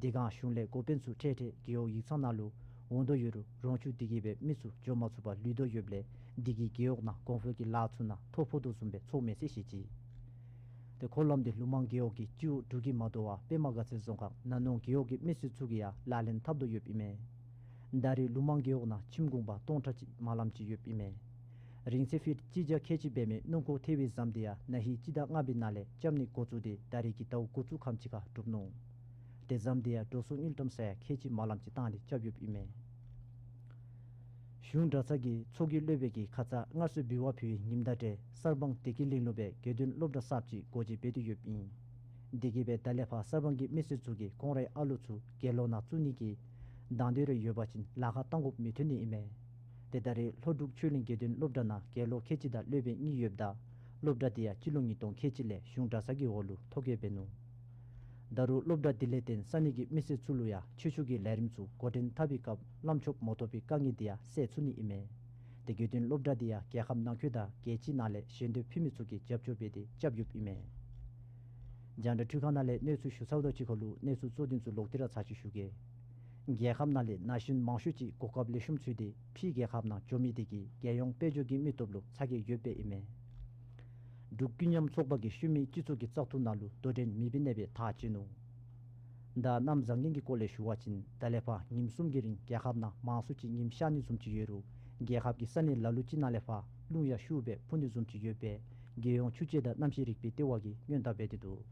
དེ་སྒང་གཞུང་ལས་འགོ་དཔོན་ཚུ་འཕྲལ་འཕྲལ་རྒེད་འོག་ཡིག་ཚང་ནང་ལུ་འོང་དོ་ཡོད་རུང་རོང་ཆུ་དེ་གིས་སྦེ་མི་ཚུ་འགྱོ་མ་ཚུགས་པར་ལུས་དོ་ཡོདཔ་ལས་དེ་གིས་རྒེད་འོག་ནང་གོང་འཕེལ་གྱི་ལཱ་ཚུ་ནང་ཐོ་ཕོག་དོ་བཟུམ་སྦེ་ཚོརཝ་མས་ཟེར་བཤད་ཅི། ཏེ་འཁོར་ལམ་དེ་ལུང་མང་རྒེད་འོག་གི་སྤྱི་འོག་འབྲུག་གི་མ་དོ་བར་པདྨ་དགའ་ཚལ་རྫོང་ཁག་ན་ནོང་རྒེད་འོག་གི་མི་སེར་ཚུ་གིས་ཡང་ལག་ལེན་འཐབ་དོ་ཡོདཔ་ཨིན་མས། ད་རེས་ལུང་མང་རྒེད་འོག་ནང་ཁྱིམ་གུང་པ་སྟོང་ཕྲག་གཅིག་མ་ལམ་ཅིག་ཡོདཔ་ཨིན་མས། རིང་ཚད་ཕིཊ་གཅིག་བརྒྱ་ཁལ་གཅིག་འབད་མི་སྣུམ་འཁོར་ཐལ་བའི་ཟམ་དེ་ཡང་ན་ཧིང་སྤྱི་ཟླ་ལྔ་པའི་ནང་ལས་རྐྱབ་ནི་འགོ་བཙུགས་ཏེ་ད་རེས་ཀྱི་ཟླཝ་འགོ་བཙུགས་ཁམས་ཅིག་ཁར་གྲུབ་ནུག། ཏེ་ཟམ་དེ་ཡང་འགྲོ་སོང་དངུལ་ཀྲམ་ས་ཡ་ཁལ་གཅིག་མ་ལམ་ཅིག་བཏང་སྟེ་རྐྱབ་ཡོདཔ་ཨིན་མས། གཞུང་གྲྭ་ཚང་གི་ཚོགས་ཀྱི་སློབ་དཔོན་གྱིས་ཁ་ཙ་མངའ་གསོལ་འབུལ་བ་ཕུལ་བའི་ཉིནམ་དང་འབྲེལ་གསར་སྤང་བདེ་སྐྱིད་གླིང་ལུ་སྦེ་དགེ་འདུན་སློབ་གྲྭ་གསརཔ་ཅིག་སྒོ་འབྱེད་འབད་དེ་ཡོདཔ་ཨིན། དེ་གིས་སྦེ་ད་ལས་ཕར་གསར་སྤང་གི་མི་སེར་ཚུ་གིས་ཁོང་རའི་ཨ་ལོ་ཚུ་དགེ་སློང་ནང་བཙུགས་ནི་གི་དང་འདོད་རེ་ཡོད་པ་ཅིན་ལཱ་ཁག་བཏང་དགོཔ་མི་འཐོན་ནི་ཨིན་མས། ཏེ་ད་རེས་ལྷོ་འབྲུག་ཆོས་གླིང་དགེ་འདུན་སློབ་གྲྭ་ནང་དགེ་སློང་ཁལ་གཅིག་དང་སློབ་དཔོན་གཉིས་ཡོདཔ་ད་སློབ་གྲྭ་དེ་ཡང་སྤྱི་ལོ་ཉིས་སྟོང་ཁལ་གཅིག་ལས་གཞུང་གྲྭ་ཚང་གི་འོག་ལུ་ཐོ་བཀོད་འབད་ནུག། ད་རུང་སློབ་གྲྭ་དེ་ལས་བརྟེན་ས་གནས་ཀྱི་མི་སེར་ཚུ་ལུ་ཡང་ཆོས་ཕྱོགས་ཀྱི་ལས་རིམ་ཚུ་འགོ་འདྲེན་འཐབ་པའི་སྐབས་བླམ་ཆོསཔ་མ་ཐོབ་པའི་དཀའ་ངལ་དེ་ཡང་སེལ་ཚུགས་ནི་ཨིན་མས། ཏེ་དགེ་འདུན་སློབ་གྲྭ་དེ་ཡང་རྒྱལ་ཁབ་ནང་འཁོད་དང་རྒྱལ་སྤྱིའི་ནང་ལས་ཞལ་འདོན་ཕུལ་མི་ཚུ་གིས་རྒྱབ་སྐྱོར་འབད་དེ་རྐྱབ་ཡོདཔ་ཨིན་མས། རྒྱང་བསྒྲགས་འཕྲུལ་ཁང་ནང་ལས་གནས་ཚུལ་ཞུ་ཚརཝ་དང་གཅིག་ཁར་ལུ་གནས་ཚུལ་གཙོ་དོན་ཚུ་ལོག་སྟེ་ར་ཚར་ཅིག་ཞུ་གེ། རྒྱལ་ཁབ་ནང་ལས་ན་གཞོན་མང་ཤོས་ཅིག་གོ་སྐབས་ལེགས་ཤོམ་འཚོལ་ཏེ་ཕྱིའི་རྒྱལ་ཁབ་ནང་འགྱོ་མི་དེ་གིས་རྒྱལ་ཡོངས་དཔལ་འབྱོར་གྱི་མི་སྟོབས་ལུ་ཚ་གྱང་ཡོདཔ་ཨིན་མས། འབྲུག་ཀུན་མཉམ་ཚོགས་པ་གིས་ཤུལ་མའི་སྤྱི་ཚོགས་ཀྱི་བཙག་འཐུ་ནང་ལུ་དོ་འགྲན་མི་འབད་ནི་སྦེ་ཐག་བཅད་ནུག། ད་གནམ་བཟང་ངན་གྱི་སྐོར་ལས་ཞུ་བ་ཅིན་ད་ལས་ཕར་ཉིནམ་གསུམ་གྱི་རིང་རྒྱལ་ཁབ་ནང་མང་སུ་ཅིག་ཉིམ་ཤར་ནི་བཟུམ་ཅིག་ཡོད་རུང་རྒྱལ་ཁབ་ཀྱི་ས་གནས་ལ་ལུ་ཅིག་ནང་ལས་ཕར་རླུང་ཡང་ཤུགས་སྦེ་འཕུ་ནི་བཟུམ་ཅིག་ཡོད་པས་རྒྱལ་ཡོངས་ཆུ་དཔྱད་དང་གནམ་གཤིས་རིག་པའི་ལྟེ་བ་གིས་སྔོན་བརྡ་འབད་དེ་འདུག།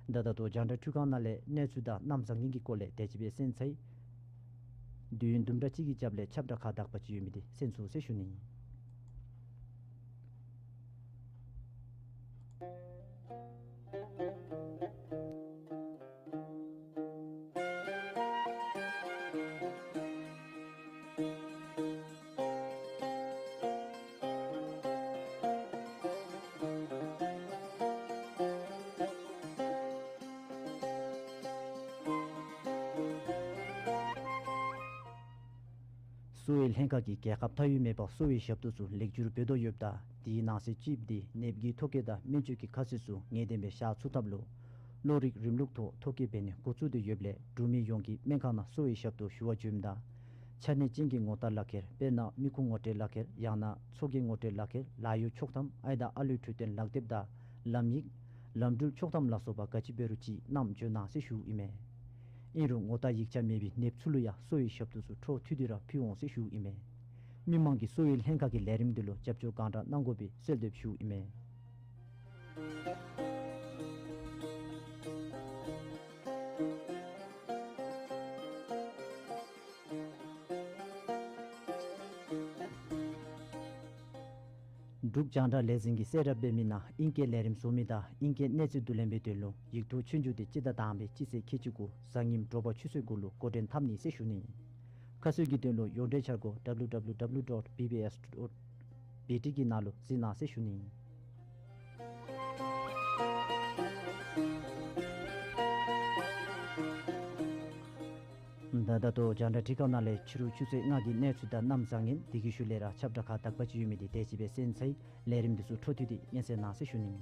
ད་ད་ལྟོ་རྒྱང་བསྒྲགས་འཕྲུལ་ཁང་ནང་ལས་གནས་ཚུལ་དང་གནམ་བཟང་ངན་གྱི་སྐོར་ལས་དེ་ཅིག་སྦེ་གསན་ཚར་ཡི། དུས་ཡུན་དུམ་གྲ་ཅིག་གི་རྒྱབ་ལས་ཁྱབ་བསྒྲགས་ཁག་དག་པ་ཅིག་ཡོད་མི་དེ་གསན་ཚུགས་ཟེར་ཞུ་ནི། གསོ་བའི་ལྷན་ཁག་གིས་རྒྱལ་ཁབ་མཐའ་དབུས་མེད་པར་གསོ་བའི་ཞབས་ཏོག་ཚུ་ལེགས་བསྒྱུར་འབད་དོ་ཡོདཔ་ད་དེའི་ནང་གསེས་ཅིག་དེ་ནདཔ་གི་ཐོ་བཀོད་དང་སྨན་བཅོས་ཀྱི་ཁ་གསལ་ཚུ་ངེས་གཏན་སྦེ་བཞག་ཚུགས་ཐབས་ལུ་གློག་རིག་རིམ་ལུགས་ཐོག་ཐོ་བཀོད་འབད་ནི་འགོ་བཙུགས་ཏེ་ཡོདཔ་ལས་འབྲུག་མི་ཡོངས་ཀྱིས་སྨན་ཁང་ནང་གསོ་བའི་ཞབས་ཏོག་ཞུ་བར་འགྱོཝ་ད་ཆ་གནས་ཅན་གྱི་ངོ་རྟགས་ལག་ཁྱེར་དཔེར་ན་མི་ཁུངས་ངོ་སྤྲོད་ལག་ཁྱེར་ཡང་ན་ཚོགས་རྒྱན་ངོ་སྤྲོད་ལག་ཁྱེར་ལཱ་གཡོག་ཆོག་ཐམ་ཨའི་དང་ཨ་ལུའི་འཕྲོད་བསྟེན་ལག་དེབ་དང་ལམ་ཡིག་ལམ་འགྲུལ་ཆོག་ཐམ་ལ་སོགས་པ་ག་ཅི་འབད་རུང་ཅིག་བསྣམས་འགྱོ་གནང་ཟེར་ཞུཝ་ཨིན་མས། ཨིན་རུང་ངོ་རྟགས་ཡིག་ཆ་མེད་པའི་ནདཔ་ཚུ་ལུ་ཡང་གསོ་བའི་ཞབས་ཏོག་ཚུ་འཕྲོ་མཐུད་དེ་ར་ཕུལ་འོང་ཟེར་ཞུཝ་ཨིན་མས། མི་མང་གིས་གསོ་བའི་ལྷན་ཁག་གི་ལས་རིམ་འདི་ལུ་རྒྱབ་སྐྱོར་གང་དྲག་གནང་དགོ་པའི་གསོལ་འདེབས་ཞུཝ་ཨིན་མས། འབྲུག་རྒྱང་བསྒྲགས་ལས་འཛིན་གྱིས་གསལ་བསྒྲགས་འབད་མི་ནང་ཨིང་སྐད་ལས་རིམ་བཟོ་མི་དང་ཨིང་སྐད་གནས་ཚུལ་བསྡུ་ལེན་པའི་དོན་ལུ་ཡིག་ཐོག་ཆོས་རྒྱུགས་དེ་སྤྱི་ཟླ་དང་པའི་སྤྱི་ཚེས་ཁལ་གཅིག་དགུ་གཟའ་ཉིམ་དྲོ་པ་ཆུ་ཚོད་དགུ་ལུ་འགོ་འདྲེན་འཐབ་ནི་ཟེར་ཞུ་ནི། ཁ་གསལ་གྱི་དོན་ལུ་ཡོངས་འབྲེལ་འཆར་སྒོ་W W W dot B B S dot B T གི་ནང་ལུ་གཟིགས་གནང་ཟེར་ཞུ་ནི། ད་ད་ལྟོ་རྒྱང་བསྒྲགས་སྒྲིག་ཁང་ནང་ལས་ཕྱི་རུ་ཆུ་ཚོད་ལྔ་གི་གནས་ཚུལ་དང་གནམ་བཟང་ངན་དེ་གི་ཤུལ་ལས་ར་ཁྱབ་བསྒྲགས་ཁག་དག་པ་ཅིག་ཡོད་མི་དེ་དེ་ཅིག་སྦེ་གསན་ཚར་ཡི། ལས་རིམ་འདི་ཚུ་འཕྲོ་མཐུད་དེ་སྙན་གསན་གནང་ཟེར་ཞུ་ནི།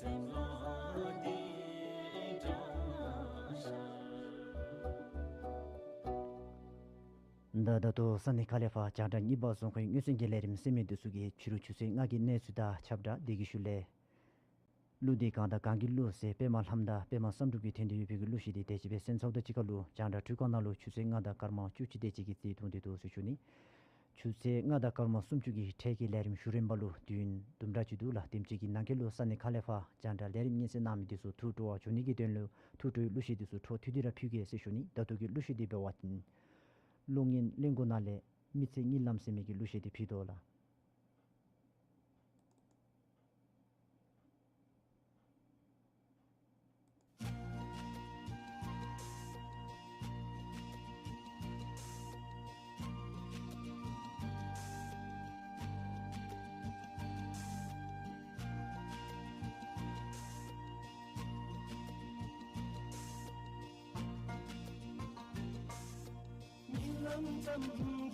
ད་ད་ལྟོ་ས་གནས་ཁག་ལས་ཕར་རྒྱང་བསྒྲགས་གཉིས་པ་རྫོང་ཁའི་མངོན་གསལ་གྱི་ལས་རིམ་གསན་མི་འདི་ཚུ་གིས་ཕྱི་རུ་ཆུ་ཚོད་ལྔ་གི་གནས་ཚུལ་དང་ཁྱབ་བསྒྲགས་འདི་གི་ཤུལ་ལས། གླུ་འདི་གང་དང་གང་གིས་བླུ་ཟེར་པདྨ་ལྷ་མོ་དང་པདྨ་བསམ་གྲུབ་ཀྱིས་འཐེན་ཏེ་ཡོད་པའི་གླུ་གཞས་འདི་དེ་ཅིག་སྦེ་གསན་ཚརཝ་དང་གཅིག་ཁར་ལུ་རྒྱང་བསྒྲགས་འཕྲུལ་ཁང་ནང་ལུ་ཆུ་ཚོད་ལྔ་དང་སྐར་མ་བཅུ་གཅིག་དེ་ཅིག་གི་རྩིས་མཐོང་སྟེ་འདུག་ཟེར་ཞུ་ནི། ཆུ་ཚོད་ལྔ་དང་སྐར་མ་སུམ་ཅུ་གི་འཕྲལ་གྱི་ལས་རིམ་ཞུ་རན་པ་ལུ་དུས་ཡུན་དུམ་གྲ་ཅིག་འདུག་ལགས། དེམ་ཅིག་གི་ནང་འཁོད་ལུ་ས་གནས་ཁག་ལས་ཕར་རྒྱང་བསྒྲགས་ལས་རིམ་སྙན་གསན་གནང་མི་འདི་ཚུ་ཐུགས་སྤྲོ་བ་འཇོག་ནི་གི་དོན་ལུ་ཐུགས་སྤྲོའི་གླུ་གཞས་འདི་ཚུ་འཕྲོ་མཐུད་དེ་ར་ཕུལ་གེ་ཟེར་ཞུ་ནི། ད་ལྟོ་གི་གླུ་གཞས་འདི་འབད་བ་ཅིན་གློག་བརྙན་གླིང་སྐོར་ནང་ལས་མི་ཚེ་གཉིད་ལམ་ཟེར་མི་གི་གླུ་གཞས་འདི་ཕུལ་དོ་ལགས། གཉིད་ལམ་ཙམ་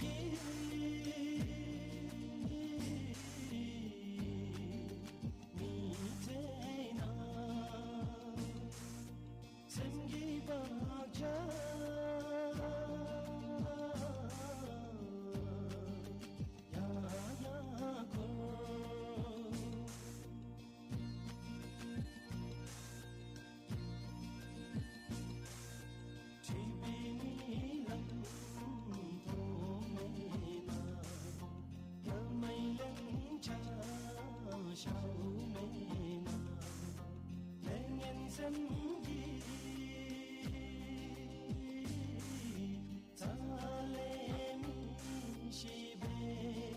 གྱིས་མི་ཚེ་ནང་སེམས་ཀྱི་བག་ཆགས་ཡང་ཡང་འཁོར། འཁྲིག་པའི་གཉིད་ལམ་ཐོབ་མེད་ན། ཡ་མའི་ལན་ཆགས་ཤར་མེད་ན། ལས་ངན་སེམས་ཀྱིས་རྩ་ལས་མི་ཤེས་པས།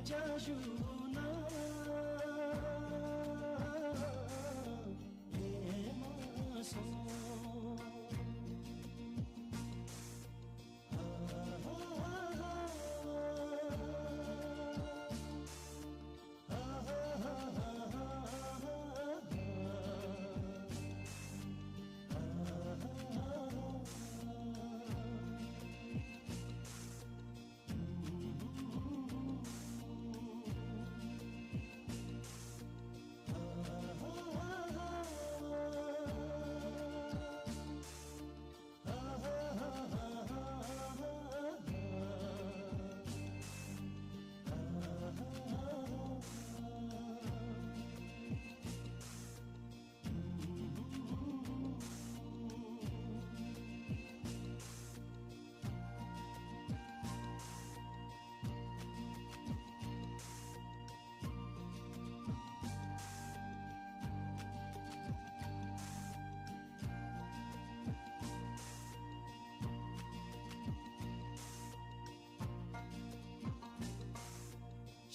བྱ་ཞུ་ན་ལེ་མ་སོང་།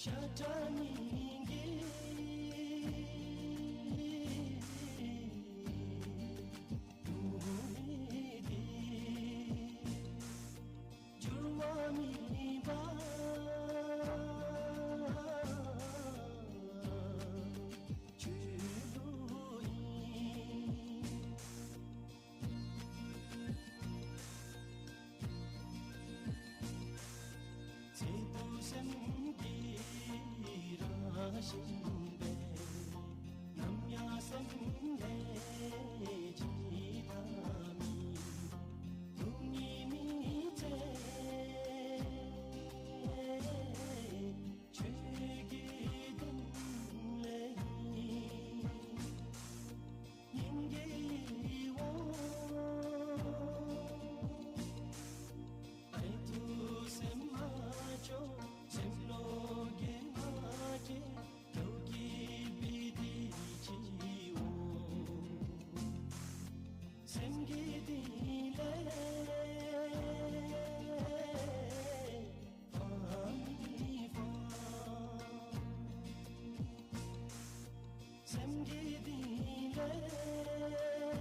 ཤ་ཁྲག་སྙིང་གི་དུ་མི་དེ་འགྱུར་བ་མེད་པ་ཆོས་ལུགས་ཨིན། ཚེ་དུས་སེམས་ཀྱི་རང་བཞིན་པས། ནམ་ཡང་སེམས་ལས་འཇིག་ལྟ་མེད། སྡུག་བསྔལ་མི་འཚེ། ཆོས་ཀྱི་དོན་ལས་ཡིན། སྙིང་གི་འོང་། ཨའི་ཐུགས་སེམས་མ་སྐྱོ། སེམས་བློ་འགྱོད་མ་སྐྱེ། ལོ་གི་བི་དི་ཅི་འོང་། སེམས་ཀྱི་གཏིང་ལས་ཕངས་མི་ཕངས། སེམས་ཀྱི་གཏིང་ལས་ཕངས་མི་ཕངས།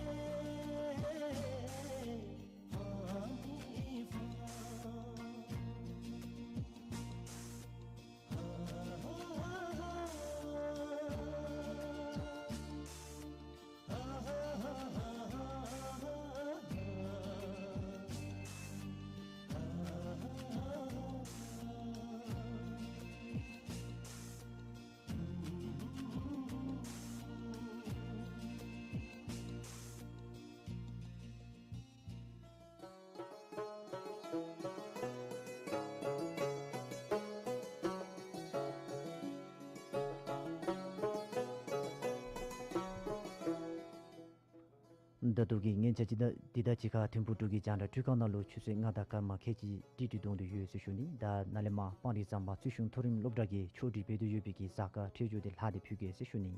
ད་ལྟོ་གི་ཉེ་ཆར་ཅིག་ད་འདི་ད་ཅི་ཁ་ཐིམ་ཕུག་འབྲུག་གི་རྒྱང་བསྒྲགས་འཕྲུལ་ཁང་ནང་ལུ་ཆུ་ཚོད་ལྔ་དང་སྐར་མ་ཁལ་གཅིག་ཏིག་ཏིག་འགྲོ་དོ་ཡོད་ཟེར་ཞུ་ནི། ད་ནཱ་ལས་མར་སྤང་རི་ཟམ་པ་ཚུལ་ཤུང་མཐོ་རིམ་སློབ་གྲྭ་གིས་ཕྱོགས་སྒྲིག་འབད་དོ་ཡོད་པའི་གི་གཟའ་སྐར་འཕྲོད་སྦྱོར་དེ་ལྷག་སྟེ་ཕུལ་གེ་ཟེར་ཞུ་ནི།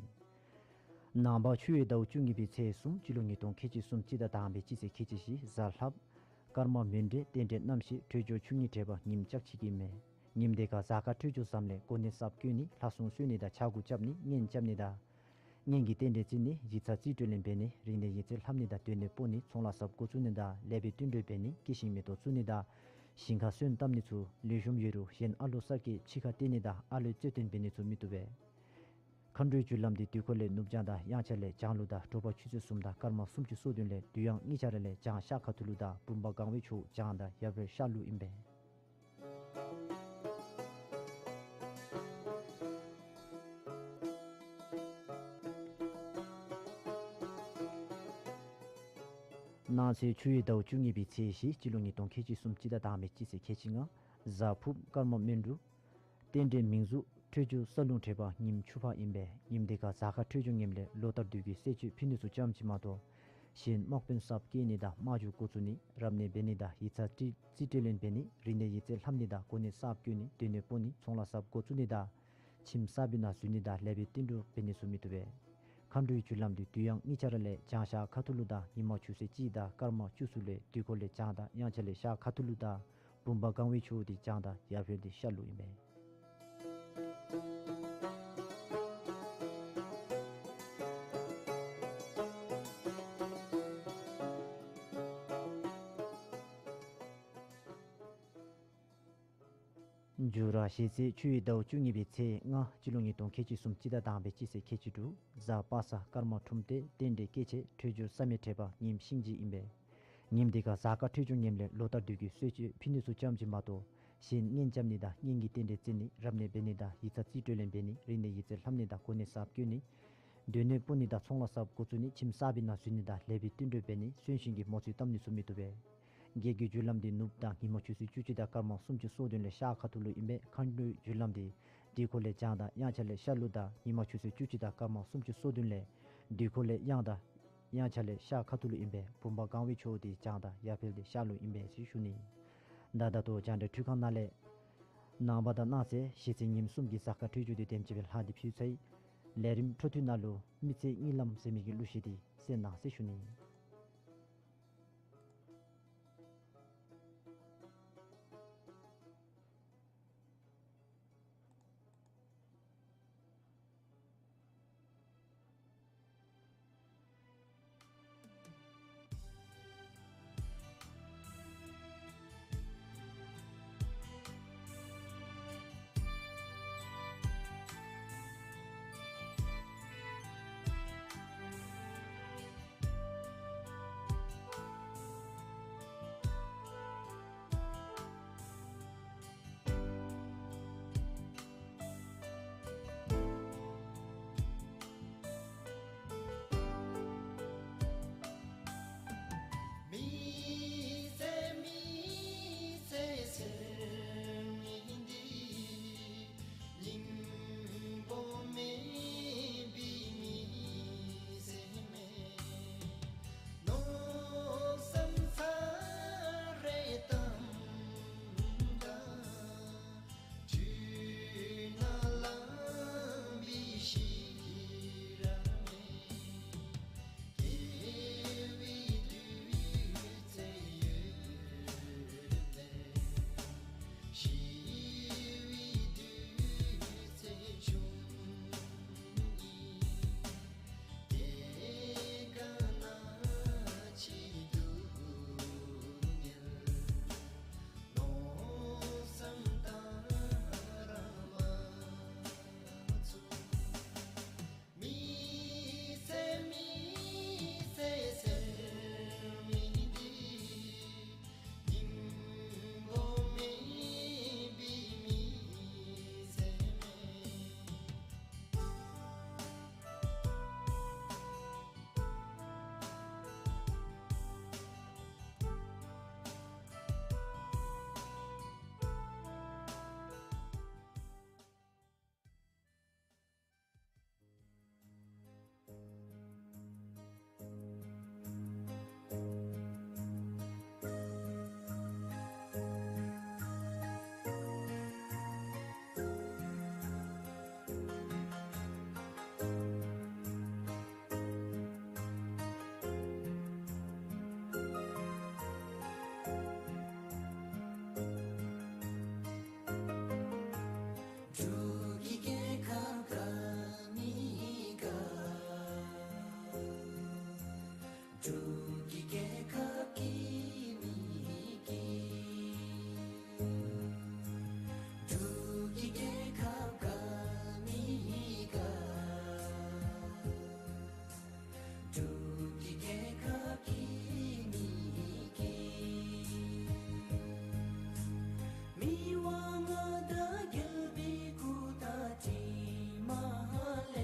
ནངས་པ་ཆུ་ཡོས་ཟླཝ་བཅུ་གཉིས་པའི་ཚེས་གསུམ་སྤྱི་ལོ་ཉིས་སྟོང་ཁལ་གཅིག་གསུམ་སྤྱི་ཟླ་དང་པའི་སྤྱི་ཚེས་ཁལ་གཅིག་བཞི་གཟའ་ལྷགཔ། སྐར་མ་མུན་འདྲེས་རྟེན་འབྲེལ་རྣམ་ཤེས་འཕྲོད་སྦྱོར་ཆུ་གཉིས་འདྲེས་པ་ཉིནམ་ལྕགས་བྱི་གི་མེ། ཉིནམ་དེ་ཁར་གཟའ་སྐར་འཕྲོད་སྦྱོར་བཟངམ་ལས་གོ་གནས་གསརཔ་བསྐོ་ནི་ལྷ་སྲུང་གསོལ་ནི་དང་ཕྱག་མགུ་རྐྱབ་ནི་གཉེན་རྐྱབ་ནི་དང་། གཉེན་གྱི་རྟེན་འབྲེལ་བརྩི་ནི་ཡིག་ཚང་རྩིས་སྤྲོད་ལེན་འབད་ནི་རིག་གནས་ཡིག་རྩིས་ལྷབ་ནི་དང་སྡོད་གནས་སྤོ་ནི་ཚོང་ལཱ་གསརཔ་འགོ་བཙུགས་ནི་དང་ལེགས་པའི་བསྟུན་གྲོས་འབད་ནི་སྐྱེད་ཤིང་མེ་ཏོག་བཙུགས་ནི་དང་ཞིང་ཁར་སོན་བཏབ་ནི་ཚུ་ལེགས་ཤོམ་ཡོད་རུང་གཞན་ཨ་ལོ་གསར་སྐྱེས་ཕྱི་ཁར་བཏོན་ནི་དང་ཨ་ལོའི་རྩོད་ལྡན་འབད་ནི་ཚུ་མི་བཏུབ་པས། མཁའ་འགྲོའི་རྒྱུ་ལམ་འདི་དུས་འཁོར་ལས་ནུབ་བྱང་དང་དབྱངས་འཆར་ལས་བྱང་ལུ་དང་དྲོ་པ་ཆུ་ཚོད་གསུམ་དང་སྐར་མ་སུམ་ཅུ་སོ་བདུན་ལས་དུས་ཡང་གཉིས་ཆ་ར་ལས་བྱང་ཤར་ཁ་ཐུག་ལུ་དང་བུམ་པ་གང་བའི་ཕྱོགས་བྱང་དང་ཡར་འཕེལ་ཤར་ལུ་ཨིན་པས། གནངས་ཚེ་ཆུ་ཡོས་ཟླཝ་བཅུ་གཉིས་པའི་ཚེས་བཞི་སྤྱི་ལོ་ཉིས་སྟོང་ཁལ་གཅིག་གསུམ་སྤྱི་ཟླ་དང་པའི་སྤྱི་ཚེས་ཁལ་གཅིག་ལྔ། གཟའ་ཕུརཔ་སྐར་མ་སྨན་འབྲུ། རྟེན་འབྲེལ་མིང་གཟུགས་འཕྲོད་སྦྱོར་ས་རླུང་འདྲེས་པ་ཉིནམ་ཆུ་ཕག་ཨིན་པས། ཉིནམ་དེ་ཁར་གཟའ་སྐར་འཕྲོད་སྦྱོར་ངནམ་ལས་ལོ་ལྟར་དུས་ཀྱི་སྲས་ཆོས་ཕུལ་ནི་ཚུ་ཙམ་ཅིག་མ་གཏོགས་གཞན་དམག་དཔོན་གསརཔ་བསྐོ་ནི་དང་དམག་འཇོག་འགོ་བཙུགས་ནི་རབ་གནས་འབད་ནི་དང་ཡིག་ཚང་རྩིས་རྩིས་སྤྲོད་ལེན་འབད་ནི་རིག་གནས་ཡིག་རྩིས་ལྷབ་ནི་དང་གོ་གནས་གསརཔ་བསྐོ་ནི་སྡོད་གནས་སྤོ་ནི་ཚོང་ལཱ་གསརཔ་འགོ་བཙུགས་ནི་དང་ཁྱིམ་གསར་པའི་ནང་འཛུལ་ནི་དང་ལེགས་པའི་བསྟུན་གྲོས་འབད་ནི་ཚུ་མི་བཏུབ་པས། མཁའ་འགྲོའི་རྒྱུ་ལམ་འདི་དུས་ཡང་གཉིས་ཆ་ར་ལས་བྱང་ཤར་ཁ་ཐུག་ལུ་དང་ཉིན་མ་ཆུ་ཚོད་གཅིག་དང་སྐར་མ་བཅུ་གསུམ་ལས་དུས་འཁོར་ལས་བྱང་དང་དབྱངས་འཆར་ལས་ཤར་ཁ་ཐུག་ལུ་དང་བུམ་པ་གང་བའི་ཕྱོགས་འདི་བྱང་དང་ཡར་འཕེལ་འདི་ཤར་ལུ་ཨིན་པས། མཇུག་ར་ཞེས་ཚེས་ཆུ་ཡོས་ཟླཝ་བཅུ་གཉིས་པའི་ཚེས་ལྔ་སྤྱི་ལོ་ཉིས་སྟོང་ཁལ་གཅིག་གསུམ་སྤྱི་ཟླ་དང་པའི་སྤྱི་ཚེས་ཁལ་གཅིག་དྲུག་གཟའ་པ་སངས་སྐར་མ་འཁྲུངས་ཏེ་རྟེན་འབྲེལ་སྐྱེས་ཆེན་འཕྲོད་སྦྱོར་བསམ་ཡས་ཁྲོས་པ་ཉིནམ་ཤིང་བྱི་ཨིན་པས། ཉིནམ་འདི་ཁར་གཟའ་སྐར་འཕྲོད་སྦྱོར་ངནམ་ལས་ལོ་ལྟར་དུས་ཀྱི་གསོལ་མཆོད་ཕུལ་ནི་ཚུ་ཙམ་ཅིག་མ་གཏོགས་གཞན་བསྙེན་བཅམ་ནི་དང་བསྙེན་གྱི་རྟེན་འབྲེལ་བརྩི་ནི་རབ་གནས་འབད་ནི་དང་ཡིག་ཚང་རྩིས་སྤྲོད་ལེན་འབད་ནི་རིག་གནས་ཡིག་རྩིས་ལྷབ་ནི་དང་གོ་གནས་གསརཔ་བསྐོ་ནི་སྡོད་གནས་སྤོ་ནི་དང་ཚོང་ལཱ་གསརཔ་འགོ་བཙུགས་ནི་ཁྱིམ་གསར་པའི་ནང་འཛུལ་ནི་དང་ལེགས་པའི་བསྟུན་གྲོས་འབད་ནི་གསོན་གཤིན་གྱི་མོ་རྩིས་བཏབ་ནི་ཚུ་མི་བཏུབ་པས། རྒྱལ་གྱི་རྒྱུ་ལམ་འདི་ནུབ་དང་ཉིན་མ་ཆུ་ཚོད་བཅུ་གཅིག་དང་སྐར་མ་སུམ་ཅུ་སོ་བདུན་ལས་ཤར་ཁ་ཐུག་ལུ་ཨིན་པས། མཁའ་འགྲོའི་རྒྱུ་ལམ་འདི་དུས་འཁོར་ལས་བྱང་དང་དབྱངས་འཆར་ལས་ཤར་ལུགས་དང་ཉིན་མ་ཆུ་ཚོད་བཅུ་གཅིག་དང་སྐར་མ་སུམ་ཅུ་སོ་བདུན་ལས་དུས་འཁོར་ལས་དབྱངས་དང་དབྱངས་འཆར་ལས་ཤར་ཁ་ཐུག་ལུ་ཨིན་པས། བུམ་པ་གང་བའི་ཕྱོགས་འདི་བྱང་དང་ཡར་འཕེལ་འདི་ཤར་ལུ་ཨིན་པས་ཟེར་ཞུ་ནི། ད་ད་ལྟོ་རྒྱང་བསྒྲགས་འཕྲུལ་ཁང་ནང་ལས་ནངས་པ་དང་གནངས་ཚེ་ཞེས་ཚེས་ཉིནམ་གསུམ་གྱི་གཟའ་སྐར་འཕྲོད་སྦྱོར་འདི་དེམ་ཅིག་སྦེ་ལྷག་སྟེ་ཕུལ་ཚར་ཡི། ལས་རིམ་འཕྲོ་མཐུད་ནང་ལུ་མི་ཚེའི་གཉིད་ལམ་ཟེར་མི་གི་གླུ་གཞས་འདི་གསན་གནང་ཟེར་ཞུ་ནི། མི་ཚེ་མི་ཚེ་ཟེར་མི་འདི་སྙིང་པོ་མེད་པའི་མི་ཚེ་མེན། མནོ་བསམ་ཚར་རེ་བཏངམ་ད་དུས་ནང་ལངས་པའི་ཤེས་ར་མེད། སྐྱེ་བའི་དུས་ཚོད་ཡོལ་ལས། ཤི་བའི་དུས་ཚོད་བྱུང་ཡི། དེ་ག་ན་ཅིག་སྡུག་བསྔལ་མནོ་བསམ་བཏང་ར་མ་ཚུགས། མི་ཚེ་མི་ཚེ་ཟེར་མི་འདི་སྙིང་པོ་མེད་པའི་མི་ཚེ་མེན། འབྲུག་གི་རྒྱལ་ཁབ་དགའ་མི་དགའ། འབྲུག་གི་རྒྱལ་ཁབ་སྐྱིད་མི་སྐྱིད། འབྲུག་གི་རྒྱལ་ཁབ་དགའ་མི་དགའ། འབྲུག་གི་རྒྱལ་ཁབ་སྐྱིད་མི་སྐྱིད། མི་དབང་མངའ་བདག་རྒྱལ་པོའི་སྐུ་དང་གྲིབ་མ་ལས།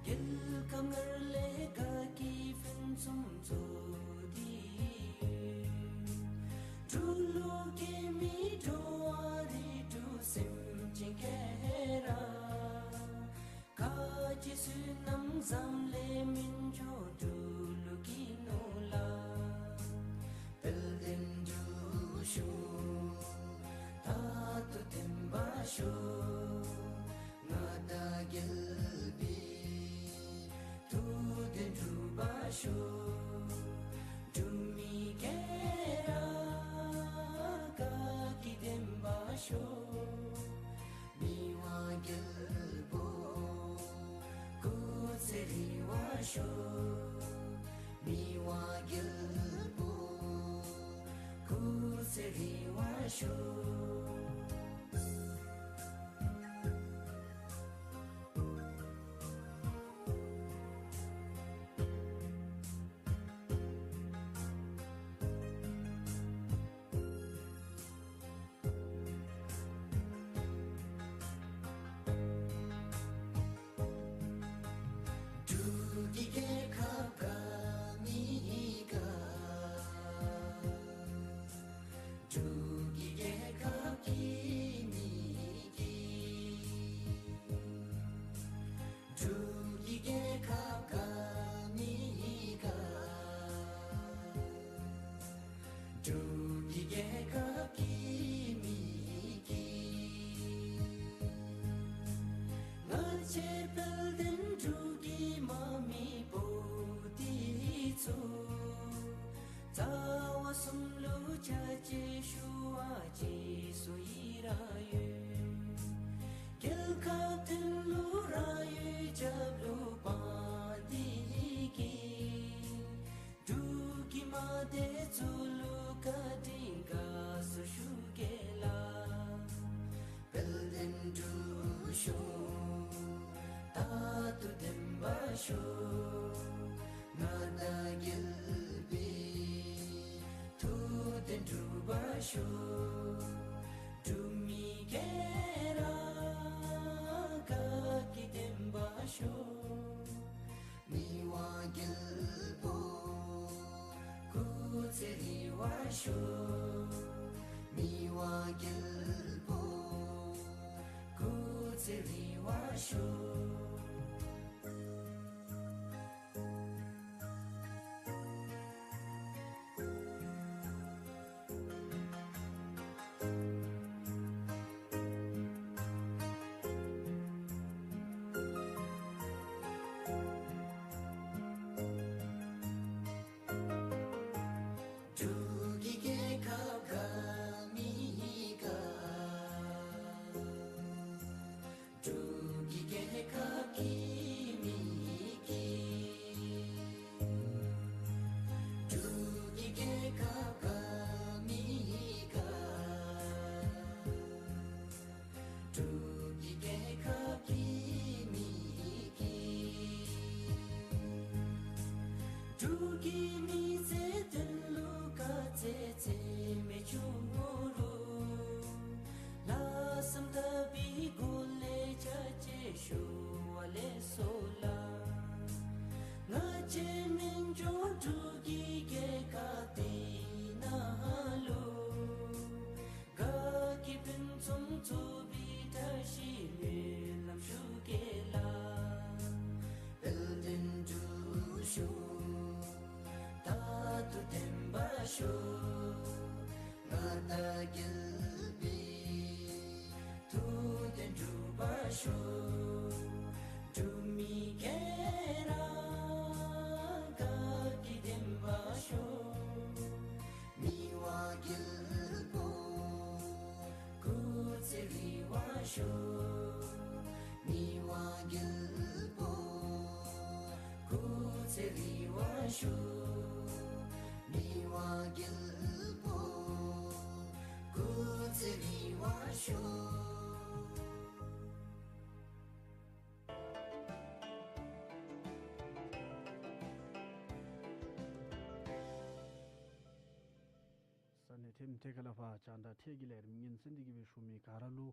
རྒྱལ་ཁམས་སྔར་ལས་དགའ་སྐྱིད་ཕུན་སུམ་ཚོགས་ཏེ་ཡོད། འབྲུག་ལུ་སྐྱེས་མི་འགྲོ་བ་རིགས་དྲུག་སེམས་ཅན་ག་ར། ག་ཅི་བསོད་ནམས་བསམ་ལས་མི་འགྱོ་འབྲུག་ལུ་སྐྱེས་ནུག་ལགས། དཔལ་ལྡན་འབྲུག་ཤོག། མཐའ་ཐུག་བརྟན་པར་ཤོག། མངའ་བདག་རྒྱལ་པོའི་ཐུགས་དོན་འགྲུབ་པར་ཤོག། འབྲུག་མི་ག་ར་དགའ་སྐྱིད་ལྡན་པར་ཤོག། མི་དབང་རྒྱལ་པོ་སྐུ་ཚེ་རིང་བར་ཤོག། མི་དབང་རྒྱལ་པོ་སྐུ་ཚེ་རིང་བར་ཤོག། དཔལ་ལྡན་འབྲུག་གི་དམག་མི་པོ་ཏི་ཚུ་རྩ་བ་གསུམ་ལུ་ཅ་ཆས་ཞུ་བ་ཅིག་སོ་ཡི་ར་ཡོད། རྒྱལ་ཁབ་དོན་ལུ་ར་ཡོད་རྒྱབ་ལུ་པང་འདི་གིས་འབྲུག་གི་དམག་སྡེ་ཚུ་ལུ་བཀའ་དྲིན་དགའ་ཚོར་ཞུ་གེ་ལགས། དཔལ་ལྡན་འབྲུག་ཤོག། རྟག་ཏུ་བརྟན་པར་ཤོག། མངའ་བདག་རྒྱལ་པོའི་ཐུགས་དོན་འགྲུབ་པར་ཤོག། འབྲུག་མི་ག་ར་དགའ་སྐྱིད་ལྡན་པར་ཤོག། མི་དབང་རྒྱལ་པོ་སྐུ་ཚེ་རིང་བར་ཤོག། མི་དབང་རྒྱལ་པོ་སྐུ་ཚེ་རིང་བར་ཤོག། འབྲུག་གི་རྒྱལ་ཁབ་དགའ་མི་དགའ། འབྲུག་གི་རྒྱལ་ཁབ་སྐྱིད་མི་སྐྱིད། འབྲུག་གི་རྒྱལ་ཁབ་དགའ་མི་དགའ། འབྲུག་གི་རྒྱལ་ཁབ་སྐྱིད་མི་སྐྱིད། འབྲུག་གི་མི་སེར་དོན་ལུ་དཀའ་ཚེགས་ཚད་མེད་བྱུང་རུང་། ལྷག་བསམ་དག་པའི་སྒོ་ལས་ཅ་ཆས་ཞུ་བ་ལེགས་སོ་ལགས། ང་བཅས་སྨན་ལྗོངས་འབྲུག་གི་རྒྱལ་ཁབ་འདི་ནང་ལུ་དགའ་སྐྱིད་ཕུན་སུམ་ཚོགས་པའི་བཀྲ་ཤིས་སྨོན་ལམ་ཞུ་གེ་ལགས། དཔལ་ལྡན་འབྲུག་ཤོག། རྟག་ཏུ་བརྟན་པར་ཤོག། མངའ་བདག་རྒྱལ་པོའི་ཐུགས་དོན་འགྲུབ་པར་ཤོག། འབྲུག་མི་ག་ར་དགའ་སྐྱིད་ལྡན་པར་ཤོག། མི་དབང་རྒྱལ་པོ་སྐུ་ཚེ་རིང་བར་ཤོག། མི་དབང་རྒྱལ་པོ་སྐུ་ཚེ་རིང་བར་ཤོག། མི་དབང་རྒྱལ་པོ་སྐུ་ཚེ་རིང་བར་ཤོག། ས་གནས་ཐེམ་ཐེ་ཁ་ལ་ཕར་རྒྱང་བསྒྲགས་ཐད་ཀྱི་ལས་རིམ་སྙན་གསན་ཏེ་གི་སྦེ་བཞུགས་མི་ག་ར་ལུ་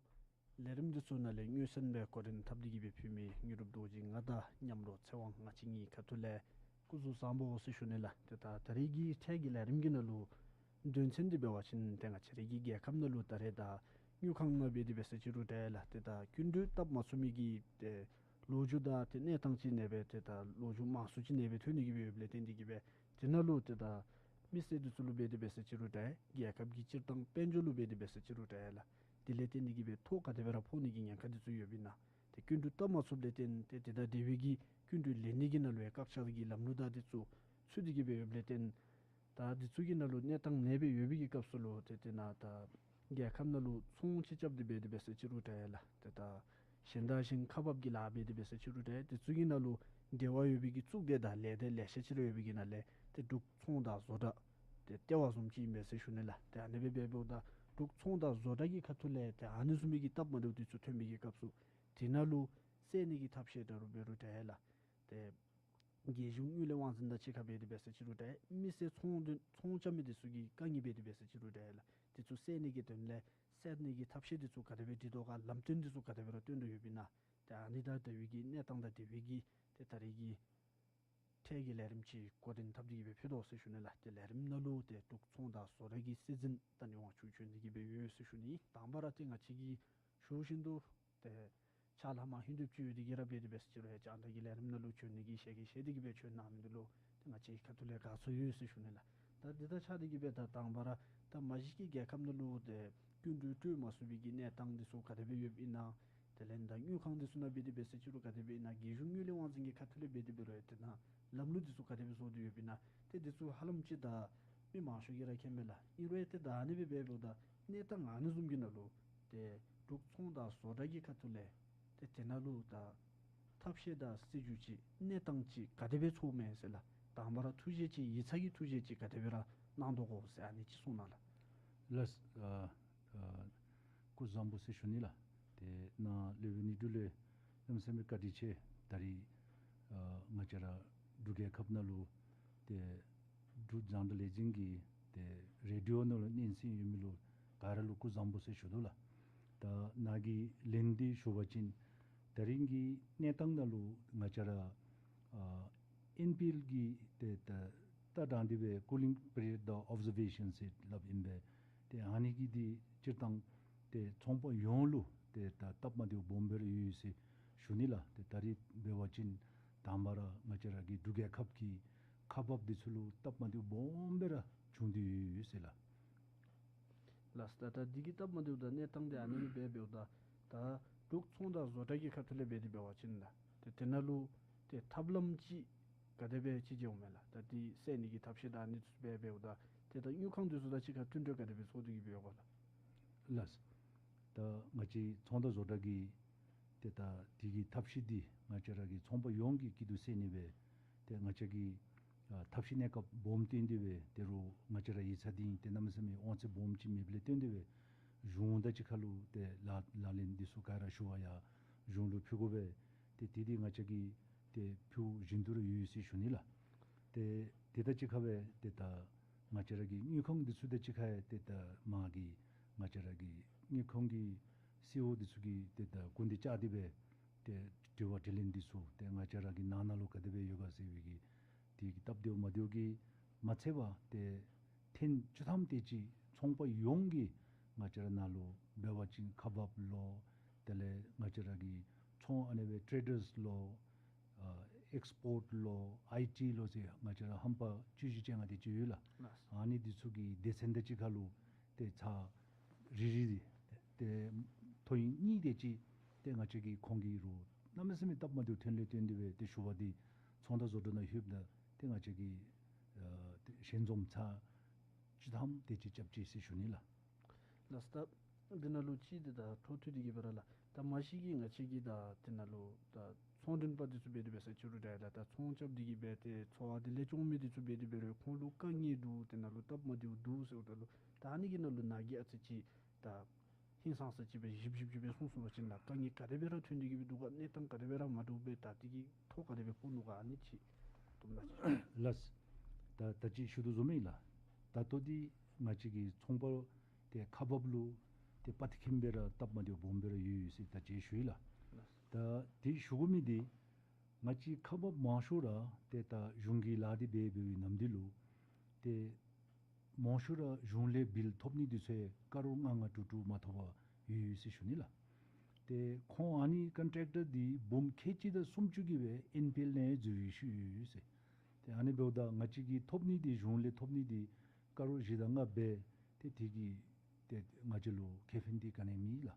ལས་རིམ་འདི་ཚུ་ནང་ལས་མངོན་གསལ་སྦེ་གོ་རིམ་འཐབ་སྟེ་གི་སྦེ་ཕུལ་མི་དངོས་གྲུབ་རྡོ་རྗེ་ང་དང་མཉམ་རོགས་ཚེ་དབང་ང་བཅས་གཉིས་ཁ་ཐུག་ལས་སྐུ་གཟུགས་བཟང་པོ་ཟེར་ཞུ་ནི་ལགས། ཏེ་ད་ད་རེས་ཀྱི་ཐད་ཀྱི་ལས་རིམ་གྱི་ནང་ལུ་དོན་ཚན་འདི་འབད་བ་ཅིན་ཏེ་ང་བཅས་རའི་གི་རྒྱལ་ཁབ་ནང་ལུ་ད་རེས་ད་དངུལ་ཁང་ནང་འབད་དེ་འབད་ཟེར་ཅི་རུང་འདྲ་ལགས། ཏེ་ད་སྐྱིན་འགྲུལ་བཏབ་མ་ཚུགས་མི་གི་ཏེ་ལོ་རྒྱུས་དང་ཏེ་གནས་སྟངས་ཅིག་ཨ་ནེ་སྦེ་ཏེ་ད་ལོ་རྒྱུས་མང་སུ་ཅིག་ཨ་ནེ་སྦེ་ཐོན་ནི་གི་སྦེ་ཡོདཔ་ལས་བརྟེན་ཏེ་གི་སྦེ་དེ་ནང་ལུ་ཏེ་ད་མི་སེར་འདི་ཚུ་ལུ་འབད་དེ་འབད་ཟེར་ཅི་རུང་འདྲ་རྒྱལ་ཁབ་ཀྱི་སྤྱིར་བཏང་དཔལ་འབྱོར་ལུ་འབད་དེ་འབད་ཟེར་ཅི་རུང་འདྲ་ལགས། དེ་ལས་བརྟེན་ཏེ་གི་སྦེ་ཐོ་ག་དེ་སྦེ་ར་ཕོག་ནི་གི་ཉེན་ཁ་འདི་ཚུ་ཡོདཔ་ཨིན་ན། ཏེ་སྐྱིན་འགྲུལ་བཏབ་མ་ཚུགསཔ་ལས་བརྟེན་ཏེ་དེ་དང་འབྲེལ་བའི་གི་སྐྱིན་འགྲུལ་ལེན་ནི་གི་ནང་ལུ་ཡང་བཀག་ཆ་གི་ལམ་ལུགས་དང་འདི་ཚུ་ཚུད་དེ་གི་སྦེ་ཡོདཔ་ལས་བརྟེན་ད་འདི་ཚུ་གི་ནང་ལུ་གནས་སྟངས་ཨ་ནེ་སྦེ་ཡོད་པའི་གི་སྐབས་སུ་ལུ་ཏེ་དེ་ནང་ད་རྒྱལ་ཁབ་ནང་ལུ་ཚོང་ཅིག་རྐྱབ་སྟེ་འབད་དེ་འབད་ཟེར་ཅི་རུང་འདྲ་ལགས། ཏེ་ད་གཞན་དང་གཞན་ཁ་འབབ་ཀྱི་ལཱ་འབད་དེ་འབད་ཟེར་ཅི་རུང་འདྲ་དེ་ཚུ་གི་ནང་ལུ་འབྲེལ་བ་ཡོད་པའི་གི་གཙུག་སྡེ་དང་ལས་སྡེ་ལེ་ཤ་ཅིག་ར་ཡོད་པའི་གི་ནང་ལས་ཏེ་འབྲུག་ཚོང་དང་བཟོ་གྲྭ་ཏེ་ལྟེ་བ་བཟུམ་ཅིག་ཨིན་པས་ཟེར་ཞུ་ནི་ལགས། ཏེ་ཨ་ནེ་སྦེ་འབདཝ་ད་འབྲུག་ཚོང་དང་བཟོ་གྲྭ་གི་ཁ་ཐུག་ལས་ཏེ་ཨ་ནི་བཟུམ་མའི་གི་སྟབས་མ་བདེཝ་འདི་ཚུ་ཐོན་པའི་གི་སྐབས་སུ་དེ་ནང་ལུ་སེལ་ནི་གི་ཐབས་ཤེས་འདྲ་རུང་འབད་རུང་འདྲ་ལགས། ཏེ་རྒྱལ་གཞུང་དངུལ་ལས་དབང་འཛིན་དང་གཅིག་ཁར་འབད་དེ་འབད་ཟེར་ཅི་རུང་འདྲ་མི་སེར་ཚོང་དོན་ཚོང་རྐྱབ་མི་འདི་ཚུ་གིས་དཀའ་ངལ་འབད་དེ་འབད་ཟེར་ཅི་རུང་འདྲ་ལགས། འདི་ཚུ་སེལ་ནི་གི་དོན་ལས་སེལ་ནི་གི་ཐབས་ཤེས་འདི་ཚུ་ག་དེ་སྦེ་སྒྲིག་དོ་ག་ལམ་སྟོན་འདི་ཚུ་ག་དེ་སྦེ་ར་སྟོན་དོ་ཡོདཔ་ཨིན་ན། ཏེ་ཨ་ནི་དང་འབྲེལ་བའི་གི་གནས་སྟངས་དང་འབྲེལ་བའི་གི་ཏེ་ད་རེས་ཀྱི་ཐད་ཀྱི་ལས་རིམ་ཅིག་གོ་རིམ་འཐབ་སྟེ་གི་སྦེ་ཕུལ་དོ་ཟེར་ཞུ་ནི་ལགས། ཏེ་ལས་རིམ་ནང་ལུ་ཏེ་འབྲུག་ཚོང་དང་བཟོ་གྲྭ་གི་སྲིད་འཛིན་ད་ནི་དབང་ཕྱུག་བྱོན་ཏེ་གི་སྦེ་ཡོད་ཟེར་ཞུ་ནི། དང་པ་ར་ཏེ་ང་བཅས་ཀྱིས་ཞུ་བཞིན་དུ་ཏེ་ཕྱག་ལཱ་མ་ཧིང་དུབ་ཅིག་ཡོད་དེ་གི་ར་འབད་དེ་འབད་ཟེར་ཅི་རུང་ཡང་རྒྱང་བསྒྲགས་ཀྱི་ལས་རིམ་ནང་ལུ་བྱོན་ནི་གི་ཞལ་གྱིས་བཞེས་ཏེ་གི་སྦེ་བྱོན་གནང་མི་འདི་ལུ་ཏེ་ང་བཅས་ཁ་ཐུག་ལས་དགའ་ཚོར་ཡོད་ཟེར་ཞུ་ནི་ལགས། ད་འདི་དང་ཆ་སྟེ་གི་སྦེ་ད་དང་པ་ར་ད་མ་གཞི་གི་རྒྱལ་ཁབ་ནང་ལུ་ཏེ་སྐྱིན་འགྲུལ་སྤྲོད་མ་ཚུགས་པའི་གི་གནས་སྟངས་འདི་ཚུ་ག་དེ་སྦེ་ཡོདཔ་ཨིན་ན། ཏེ་ ལེན་དང་དངུལ་ཁང་འདི་ཚུ་ནང་འབད་དེ་འབད་ཟེར་ཅི་རུང་ག་དེ་སྦེ་ཨིན་ན་རྒྱལ་གཞུང་དངུལ་ལས་དབང་འཛིན་གྱི་ཁ་ཐུག་ལས་འབད་དེ་འབད་རུང་ཡང་ཏེ་ནཱ་ལམ་ལུགས་འདི་ཚུ་ག་དེ་སྦེ་བཟོ་སྟེ་ཡོདཔ་ཨིན་ན་ཏེ་འདི་ཚུ་ཧ་ལམ་ཅིག་ད་མི་མང་ཤོས་ཀྱིས་ར་མཁྱེན་མས་ལགས། ཨིན་རུང་ཡང་ཏེ་ད་ཨ་ནི་སྦེ་འབད་འབདཝ་ད་གནས་སྟངས་ཨ་ནི་བཟུམ་གྱི་ནང་ལུ་ཏེ་འབྲུག་ཚོང་དང་བཟོ་གྲྭ་གི་ཁ་ཐུག་ལས་ཏེ་དེ་ནང་ལུ་ད་ཐབས་ཤེས་དང་སྲིད་བྱུས་ཅིག་གནས་སྟངས་ཅིག་ག་དེ་སྦེ་ཚོརཝ་མས་ཟེར་ལགས། དང་པ་ར་ཐུགས་བཞེད་ཅིག་ཡིག་ཚང་གི་ཐུགས་བཞེད་ཅིག་ག་དེ་སྦེ་ར་གནང་དོ་གོ་ཟེར་ཨ་ནི་ཅིག་གསུང་གནང་ལགས། ལགས། ཨ་ཨ་སྐུ་གཟུགས་བཟང་པོ་ཟེར་ཞུ་ནི་ལགས། ཏེ་ནཱ་ལེ་ཝི་ནི་ཌུ་ལས་གནམ་མེད་ས་མེད་བཀའ་དྲིན་ཆེ། ད་རིས་ཨ་ང་བཅས་ར་འབྲུག་རྒྱལ་ཁབ་ནང་ལུ་ཏེ་འབྲུག་རྒྱང་བསྒྲགས་ལས་འཛིན་གྱི་ཏེ་རེ་ཌི་ཡོ་ནང་ལུ་སྙན་གསན་ཡོད་མི་ལུ་ག་ར་ལུ་སྐུ་གཟུགས་བཟང་པོ་ཟེར་ཞུ་དོ་ལགས། ད་ནཱ་གི་ལན་འདི་ཞུ་བ་ཅིན་ད་རིས་ཀྱི་གནས་སྟངས་ནང་ལུ་ང་བཅས་ར་ཨ་ཨེན་པི་ཨེལ་གྱི་ཏེ་ད་ད་དྲང་སྟེ་སྦེ་ཀུ་ལིང་པི་རི་ཡོཌ་དང་ཨོབ་ཟར་ཝེ་ཤཱན་ཟེར་སླབ་ཨིན་པས། ཏེ་ཨ་ནི་གི་འདི་སྤྱིར་བཏང་ཏེ་ཚོང་པ་ཡོངས་ལུ་ཏེ་ད་སྟབས་མ་བདེཝ་སྦོམ་སྦེ་ར་ཡོད་ཡོད་ཟེར་ཞུ་ནི་ལགས། ཏེ་ད་རིས་འབད་བ་ཅིན་དང་པ་ར་ང་བཅས་ར་གི་འབྲུག་རྒྱལ་ཁབ་ཀྱི་ཁག་འབགཔ་འདི་ཚུ་ལུ་སྟབས་མ་བདེཝ་སྦོམ་སྦེ་ར་བྱུང་སྟེ་ཡོད་ཡོད་ཟེར་ལགས། ལགས། ད་ད་འདི་གི་སྟབས་མ་བདེཝ་དང་གནས་སྟངས་འདི་ཨ་ནི་སྦེ་འབདཝ་ད་ད་འབྲུག་ཚོང་དང་བཟོ་གྲྭ་གི་ཁ་ཐུག་ལས་འབད་དེ་འབད་བ་ཅིན་ད་ཏེ་དེ་ནང་ལུ་ཏེ་ཐབས་ལམ་ཅིག་ག་དེ་སྦེ་ཅིག་མཇལཝ་མས་ལགས། ད་འདི་སེལ་ནི་གི་ཐབས་ཤེས་དང་ཨ་ནི་ཚུ་འབད་འབདཝ་ད་ཏེ་ད་དངུལ་ཁང་འདི་ཚུ་དང་གཅིག་ཁར་མཐུན་གྲོས་ག་དེ་སྦེ་ཚོགས་ཏེ་གི་འབད་ཡོད་ག་ལགས། ལགས། ད་ང་བཅས་ཚོང་དང་བཟོ་གྲྭ་གི་ཏེ་ད་འདི་གི་ཐབས་ཤེས་འདི་ང་བཅས་ར་གི་ཚོང་པ་ཡོངས་ཀྱི་སྐྱིད་སྡུག་སེལ་ནི་སྦེ་ཏེ་ང་བཅས་ཀྱི་ཨ་ཐབས་ཤེས་གནས་སྐབས་སྦོམ་བཏོན་ཏེ་སྦེ་ཏེ་རུང་ང་བཅས་ར་ཡིག་ཚང་འདི་ཏེ་གནམ་མེད་ས་མེད་དབང་ཚད་སྦོམ་ཅིག་མེདཔ་ལས་བརྟེན་ཏེ་སྦེ་གཞུང་དང་གཅིག་ཁར་ལུ་ཏེ་ལག་ལག་ལེན་འདི་ཚུ་ག་ར་ཞུ་བར་ཡང་གཞུང་ལུ་ཕུལ་དགོ་པས། ཏེ་དེ་འདི་ང་བཅས་ཀྱིས་ཏེ་ཕུལ་བཞིན་དུ་ར་ཡོད་ཡོད་ཟེར་ཞུ་ནི་ལགས། ཏེ་དེ་དང་གཅིག་ཁར་སྦེ་ཏེ་ད་ང་བཅས་ར་གི་དངུལ་ཁང་འདི་ཚུ་དང་གཅིག་ཁར་ཏེ་ད་མ་གི་ང་བཅས་ར་གི་དངུལ་ཁང་གི་སི་ཨི་ཨོ་འདི་ཚུ་གིས་ཏེ་ད་སྐུ་མདུན་བཅར་ཏེ་སྦེ་ཏེ་དྲི་བ་དྲིས་ལན་འདི་ཚུ་ཏེ་ང་བཅས་ར་གི་ནང་ན་ལུ་ག་དེ་སྦེ་ཡོད་ག་ཟེར་བའི་གི་དེ་གི་སྟབས་བདེཝ་མ་བདེཝ་གིས་མ་ཚད་པར་ཏེ་ཐེངས་བཅུ་ཐམ་དེ་ཅིག་ཚོང་པ་ཡོངས་ཀྱིས་ང་བཅས་ར་ནང་ལུ་འབད་བ་ཅིན་ཁག་འབགཔ་ལོ་དེ་ལས་ང་བཅས་ར་གི་ཚོང་ཨ་ནི་སྦེ་ཊེ་ཌརསི་ལོ་ཨ་ཨེགསི་པོརཊ་ལོ་ཨའི་ཊི་ལོ་ཟེར་ང་བཅས་ར་ཧམ་པ་བཅུ་བཞི་བཅོ་ལྔ་དེ་ཅིག་ཡོད་ལགས། ལགས། ཨ་ནི་འདི་ཚུ་གི་སྡེ་ཚན་དང་གཅིག་ཁར་ལུ་ཏེ་ཚར་རེ་རེ་ཏེ་ཐོ་ཡིག་གཉིས་དེ་ཅིག་ཏེ་ང་བཅས་ཀྱིས་ཁོང་གི་རུང་གནམ་མེད་ས་མེད་སྟབས་མ་བདེཝ་ཐོན་ལས་བརྟེན་ཏེ་སྦེ་ཏེ་ཞུ་བ་འདི་ཚོང་དང་བཟོ་གྲྭ་ནང་ལྷོདཔ་ད་ཏེ་ང་བཅས་ཀྱིས་ཨ་ཏེ་ཞལ་འཛོམས་ཚར་བཅུ་ཐམ་དེ་ཅིག་རྐྱབ་ཅི་ཟེར་ཞུ་ནི་ལགས། ལགས། ད་འདི་ནང་ལུ་ཅིག་འདི་ད་འཕྲོ་མཐུད་དེ་གི་སྦེ་ར་ལགས། ད་མ་གཞི་གི་ང་བཅས་ཀྱི་ད་འདི་ནང་ལུ་ད་ཚོང་འབྲེལ་པ་འདི་ཚུ་འབད་དེ་འབད་ས་ཅིག་རུང་འདྲ་ལགས། ད་ཚོང་རྐྱབ་སྟེ་གི་སྦེ་ཏེ་འཚོ་བ་འདི་ལེགས་བཅོས་མི་འདི་ཚུ་འབད་དེ་འབད་རུང་ཁོང་ལུ་དཀའ་ངལ་འདུག་འདི་ནང་ལུ་སྟབས་མ་བདེཝ་འདུག་ཟེརཝ་ད་ལུ་ད་ཨ་ནི་གི་ནང་ལུ་ནཱ་གིས་ཨ་ཙི་ཅིག་ད་ཧིང་སངས་ས་ཅིག་སྦེ་ཞིབ་ཞིབ་ཅིག་སྦེ་གསུང་གསུང་བ་ཅིན་ལགས། དཀའ་ངལ་ག་དེ་སྦེ་ར་ཐོན་ཏེ་གི་སྦེ་འདུག་ག། གནས་སྟངས་ག་དེ་སྦེ་ར་མ་འདྲཝ་སྦེ་ད་འདི་གི་ཐོ་ག་དེ་སྦེ་ཕོག་ནུག་ག། ཨ་ནི་ཅིག་དུམ་གྲ་ཅིག། ལགས། ད་ད་ཅི་ཞུ་དོ་བཟུམ་ཨིན་ལགས། ད་ལྟོ་འདི་ང་བཅས་ཀྱི་ཚོང་པ་ཏེ་ཁག་འབགཔ་ལུ་ཏེ་དཔའ་ཐིག་ཁེམ་སྦེ་ར་སྟབས་མ་བདེཝ་སྦོམ་སྦེ་ར་ཡོད་ཡོད་ཟེར་ད་ཅི་ཞུ་ཡི་ལགས། ད་དེ་ཞུ་དགོ་མི་འདི་ང་བཅས་ཁག་འབགཔ་མང་ཤོས་ར་ཏེ་ད་གཞུང་གི་ལཱ་འདི་འབད་འབད་བའི་ནམ་དུས་ལུ་ཏེ་མང་ཤོས་ར་གཞུང་ལས་བིལ་ཐོབ་ནི་འདི་ཚུ་ཀ་རོར་ལྔ་ལྔ་དྲུག་དྲུག་མ་ཐོབ་པར་ཡོད་ཡོད་ཟེར་ཞུ་ནི་ལགས། ཏེ་ཁོང་ཨ་ནི་ཀོན་ཊེག་ཊར་འདི་འབུམ་ཁལ་གཅིག་དང་སུམ་ཅུ་གི་སྦེ་ཨེན་པི་ཨེལ་ནང་འཛུལ་ཡོད་ཟེར་ཞུ་ཡོད་ཟེར། ཏེ་ཨ་ནི་འབདཝ་ད་ང་བཅས་ཀྱི་ཐོབ་ནི་འདི་གཞུང་ལས་ཐོབ་ནི་འདི་ཀ་རོར་བཞི་དང་ལྔ་འབད། ཏེ་དེ་གིས་ཏེ་ང་བཅས་ལུ་ཁེ་ཕན་འདི་ག་ནི་མེད་ལགས།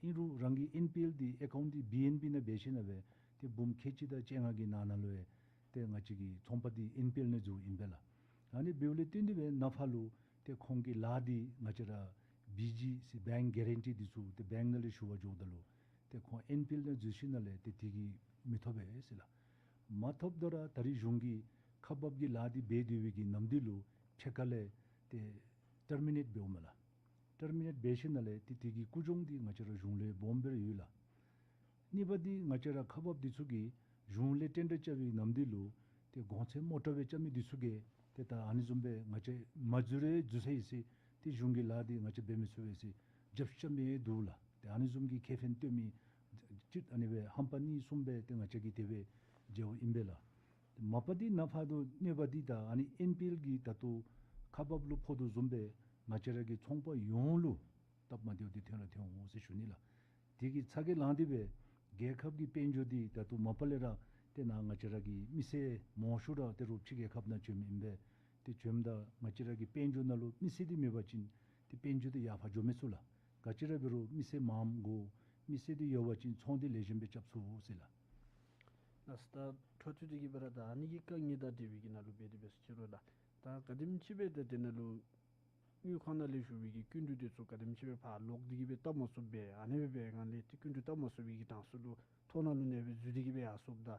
ཨིན་རུང་རང་གི་ཨེན་པི་ཨེལ་འདི་ཨེ་ཀའུནཊ་འདི་བི་ཨེན་བི་ནང་འབད་ཞིནམ་ལས་ཏེ་འབུམ་ཁལ་གཅིག་དང་བཅོ་ལྔ་གི་ནང་ན་ལུ་ཡང་ཏེ་ང་བཅས་ཀྱི་ཚོང་པ་འདི་ཨེན་པི་ཨེལ་ནང་འཛུལཝ་ཨིན་པས་ལགས། ཨ་ནི་འབདཝ་ལས་བརྟེན་ཏེ་སྦེ་ནངས་པ་ལུ་ཏེ་ཁོང་གི་ལཱ་འདི་ང་བཅས་ར་བི་ཇི་ཟེར་བེངཀ་གེ་རན་ཊི་འདི་ཚུ་ཏེ་བེངཀ་ནང་ལས་ཞུ་བར་འགྱོཝ་ད་ལུ་ཏེ་ཁོང་ཨེན་པི་ཨེལ་ནང་འཛུལ་ཞིནམ་ལས་ཏེ་དེ་གིས་མི་ཐོབ་པས་ཟེར་ལགས། མ་ཐོབ་ད་ར་ད་རིས་གཞུང་གིས་ཁག་འབགཔ་གི་ལཱ་འདི་འབད་སྡོད་པའི་གི་ནམ་དུས་ལུ་ཕྱེད་ཀ་ལས་ཏེ་ཊར་མི་ནེཊ་འབདཝ་མས་ལགས། ཊར་མི་ནེཊ་འབད་ཞིནམ་ལས་ཏེ་དེ་གི་རྒུད་གྱོང་འདི་ང་བཅས་ར་གཞུང་ལུ་སྦོམ་སྦེ་ར་ཡོད་ལགས། གཉིས་པ་འདི་ང་བཅས་ར་ཁག་འབགཔ་འདི་ཚུ་གིས་གཞུང་ལས་ཊེན་ཌར་རྐྱབ་པའི་ནམ་དུས་ལུ་ཏེ་གོང་ཚད་མོ་ཊ་སྦེ་རྐྱབ་མི་འདི་ཚུ་གིས་ཏེ་ད་ཨ་ནི་བཟུམ་སྦེ་ང་བཅས་མ་འཛུལ་རུང་འཛུལ་ས་ཡི་ཟེར་ཏེ་གཞུང་གི་ལཱ་འདི་ང་བཅས་འབད་མི་ཚུགས་པས་ཟེར་རྒྱབ་རྐྱབ་མི་འདུག་ལགས། ཏེ་ཨ་ནི་བཟུམ་གྱི་ཁེ་ཕན་སྟོན་མི་ཅིག་ཨ་ནི་སྦེ་ཧམ་པ་གཉིས་གསུམ་སྦེ་ཏེ་ང་བཅས་ཀྱིས་དེ་སྦེ་མཇལཝ་ཨིན་པས་ལགས། མ་པ་འདི་ནངས་པ་ད་གནོད་པ་འདི་ད་ཨ་ནི་ཨེན་པི་ཨེལ་གྱིས་ད་ལྟོ་ཁག་འབགཔ་ལུ་ཕོག་དོ་བཟུམ་སྦེ་ང་བཅས་ར་གི་ཚོང་པ་ཡོངས་ལུ་སྟབས་མ་བདེཝ་འདི་ཐོན་ར་ཐོན་འོང་ཟེར་ཞུ་ནི་ལགས། དེ་གི་ཚ་གྱང་ལང་སྟེ་སྦེ་རྒྱལ་ཁབ་ཀྱི་དཔལ་འབྱོར་འདི་ད་ལྟོ་མ་པ་ལས་ར་ཏེ་ནཱ་ང་བཅས་ར་གི་མི་སེར་མང་ཤོས་ར་ཏེ་རོགས་ཕྱི་རྒྱལ་ཁབ་ནང་བྱོནམ་ཨིན་པས། ཏེ་བྱོནམ་ད་ང་བཅས་ར་གི་དཔལ་འབྱོར་ནང་ལུ་མི་སེར་འདི་མེད་པ་ཅིན་ཏེ་དཔལ་འབྱོར་འདི་ཡར་འཕར་འགྱོ་མི་ཚུགས་ལགས། ག་ཅི་ར་འབད་རུང་མི་སེར་མངམ་དགོ། མི་སེར་འདི་ཡོད་པ་ཅིན་ཚོང་འདི་ལེགས་ཤོམ་སྦེ་རྐྱབ་ཚུགས་ཟེར་ལགས། ལགས་སོ། ད་འཕྲོ་མཐུད་དེ་གི་སྦེ་ར་ད་ཨ་ནི་གི་དཀའ་ངལ་དང་འབྲེལ་བའི་གི་ནང་ལུ་འབད་དེ་འབད་ཟེར་ཅི་རུང་ལགས། ད་ག་དེམ་ཅིག་སྦེ་ད་དེ་ནང་ལུ་དངུལ་ཁང་ནང་ལས་ཞུ་བའི་གི་སྐྱིན་འགྲུལ་དེ་ཚུ་ག་དེམ་ཅིག་སྦེ་ཕར་ལོག་སྟེ་གི་སྦེ་བཏབ་མ་ཚུགསཔ་སྦེ་ཨ་ནི་སྦེ་འབད་སྒང་ལས་ཏེ་སྐྱིན་འགྲུལ་བཏབ་མ་ཚུགས་པའི་གི་གྲངས་སུ་ལུ་ཐོ་ནང་ལུ་ཨ་ནི་སྦེ་འཛུལ་ཏེ་གི་སྦེ་ཡར་སོངམ་ད།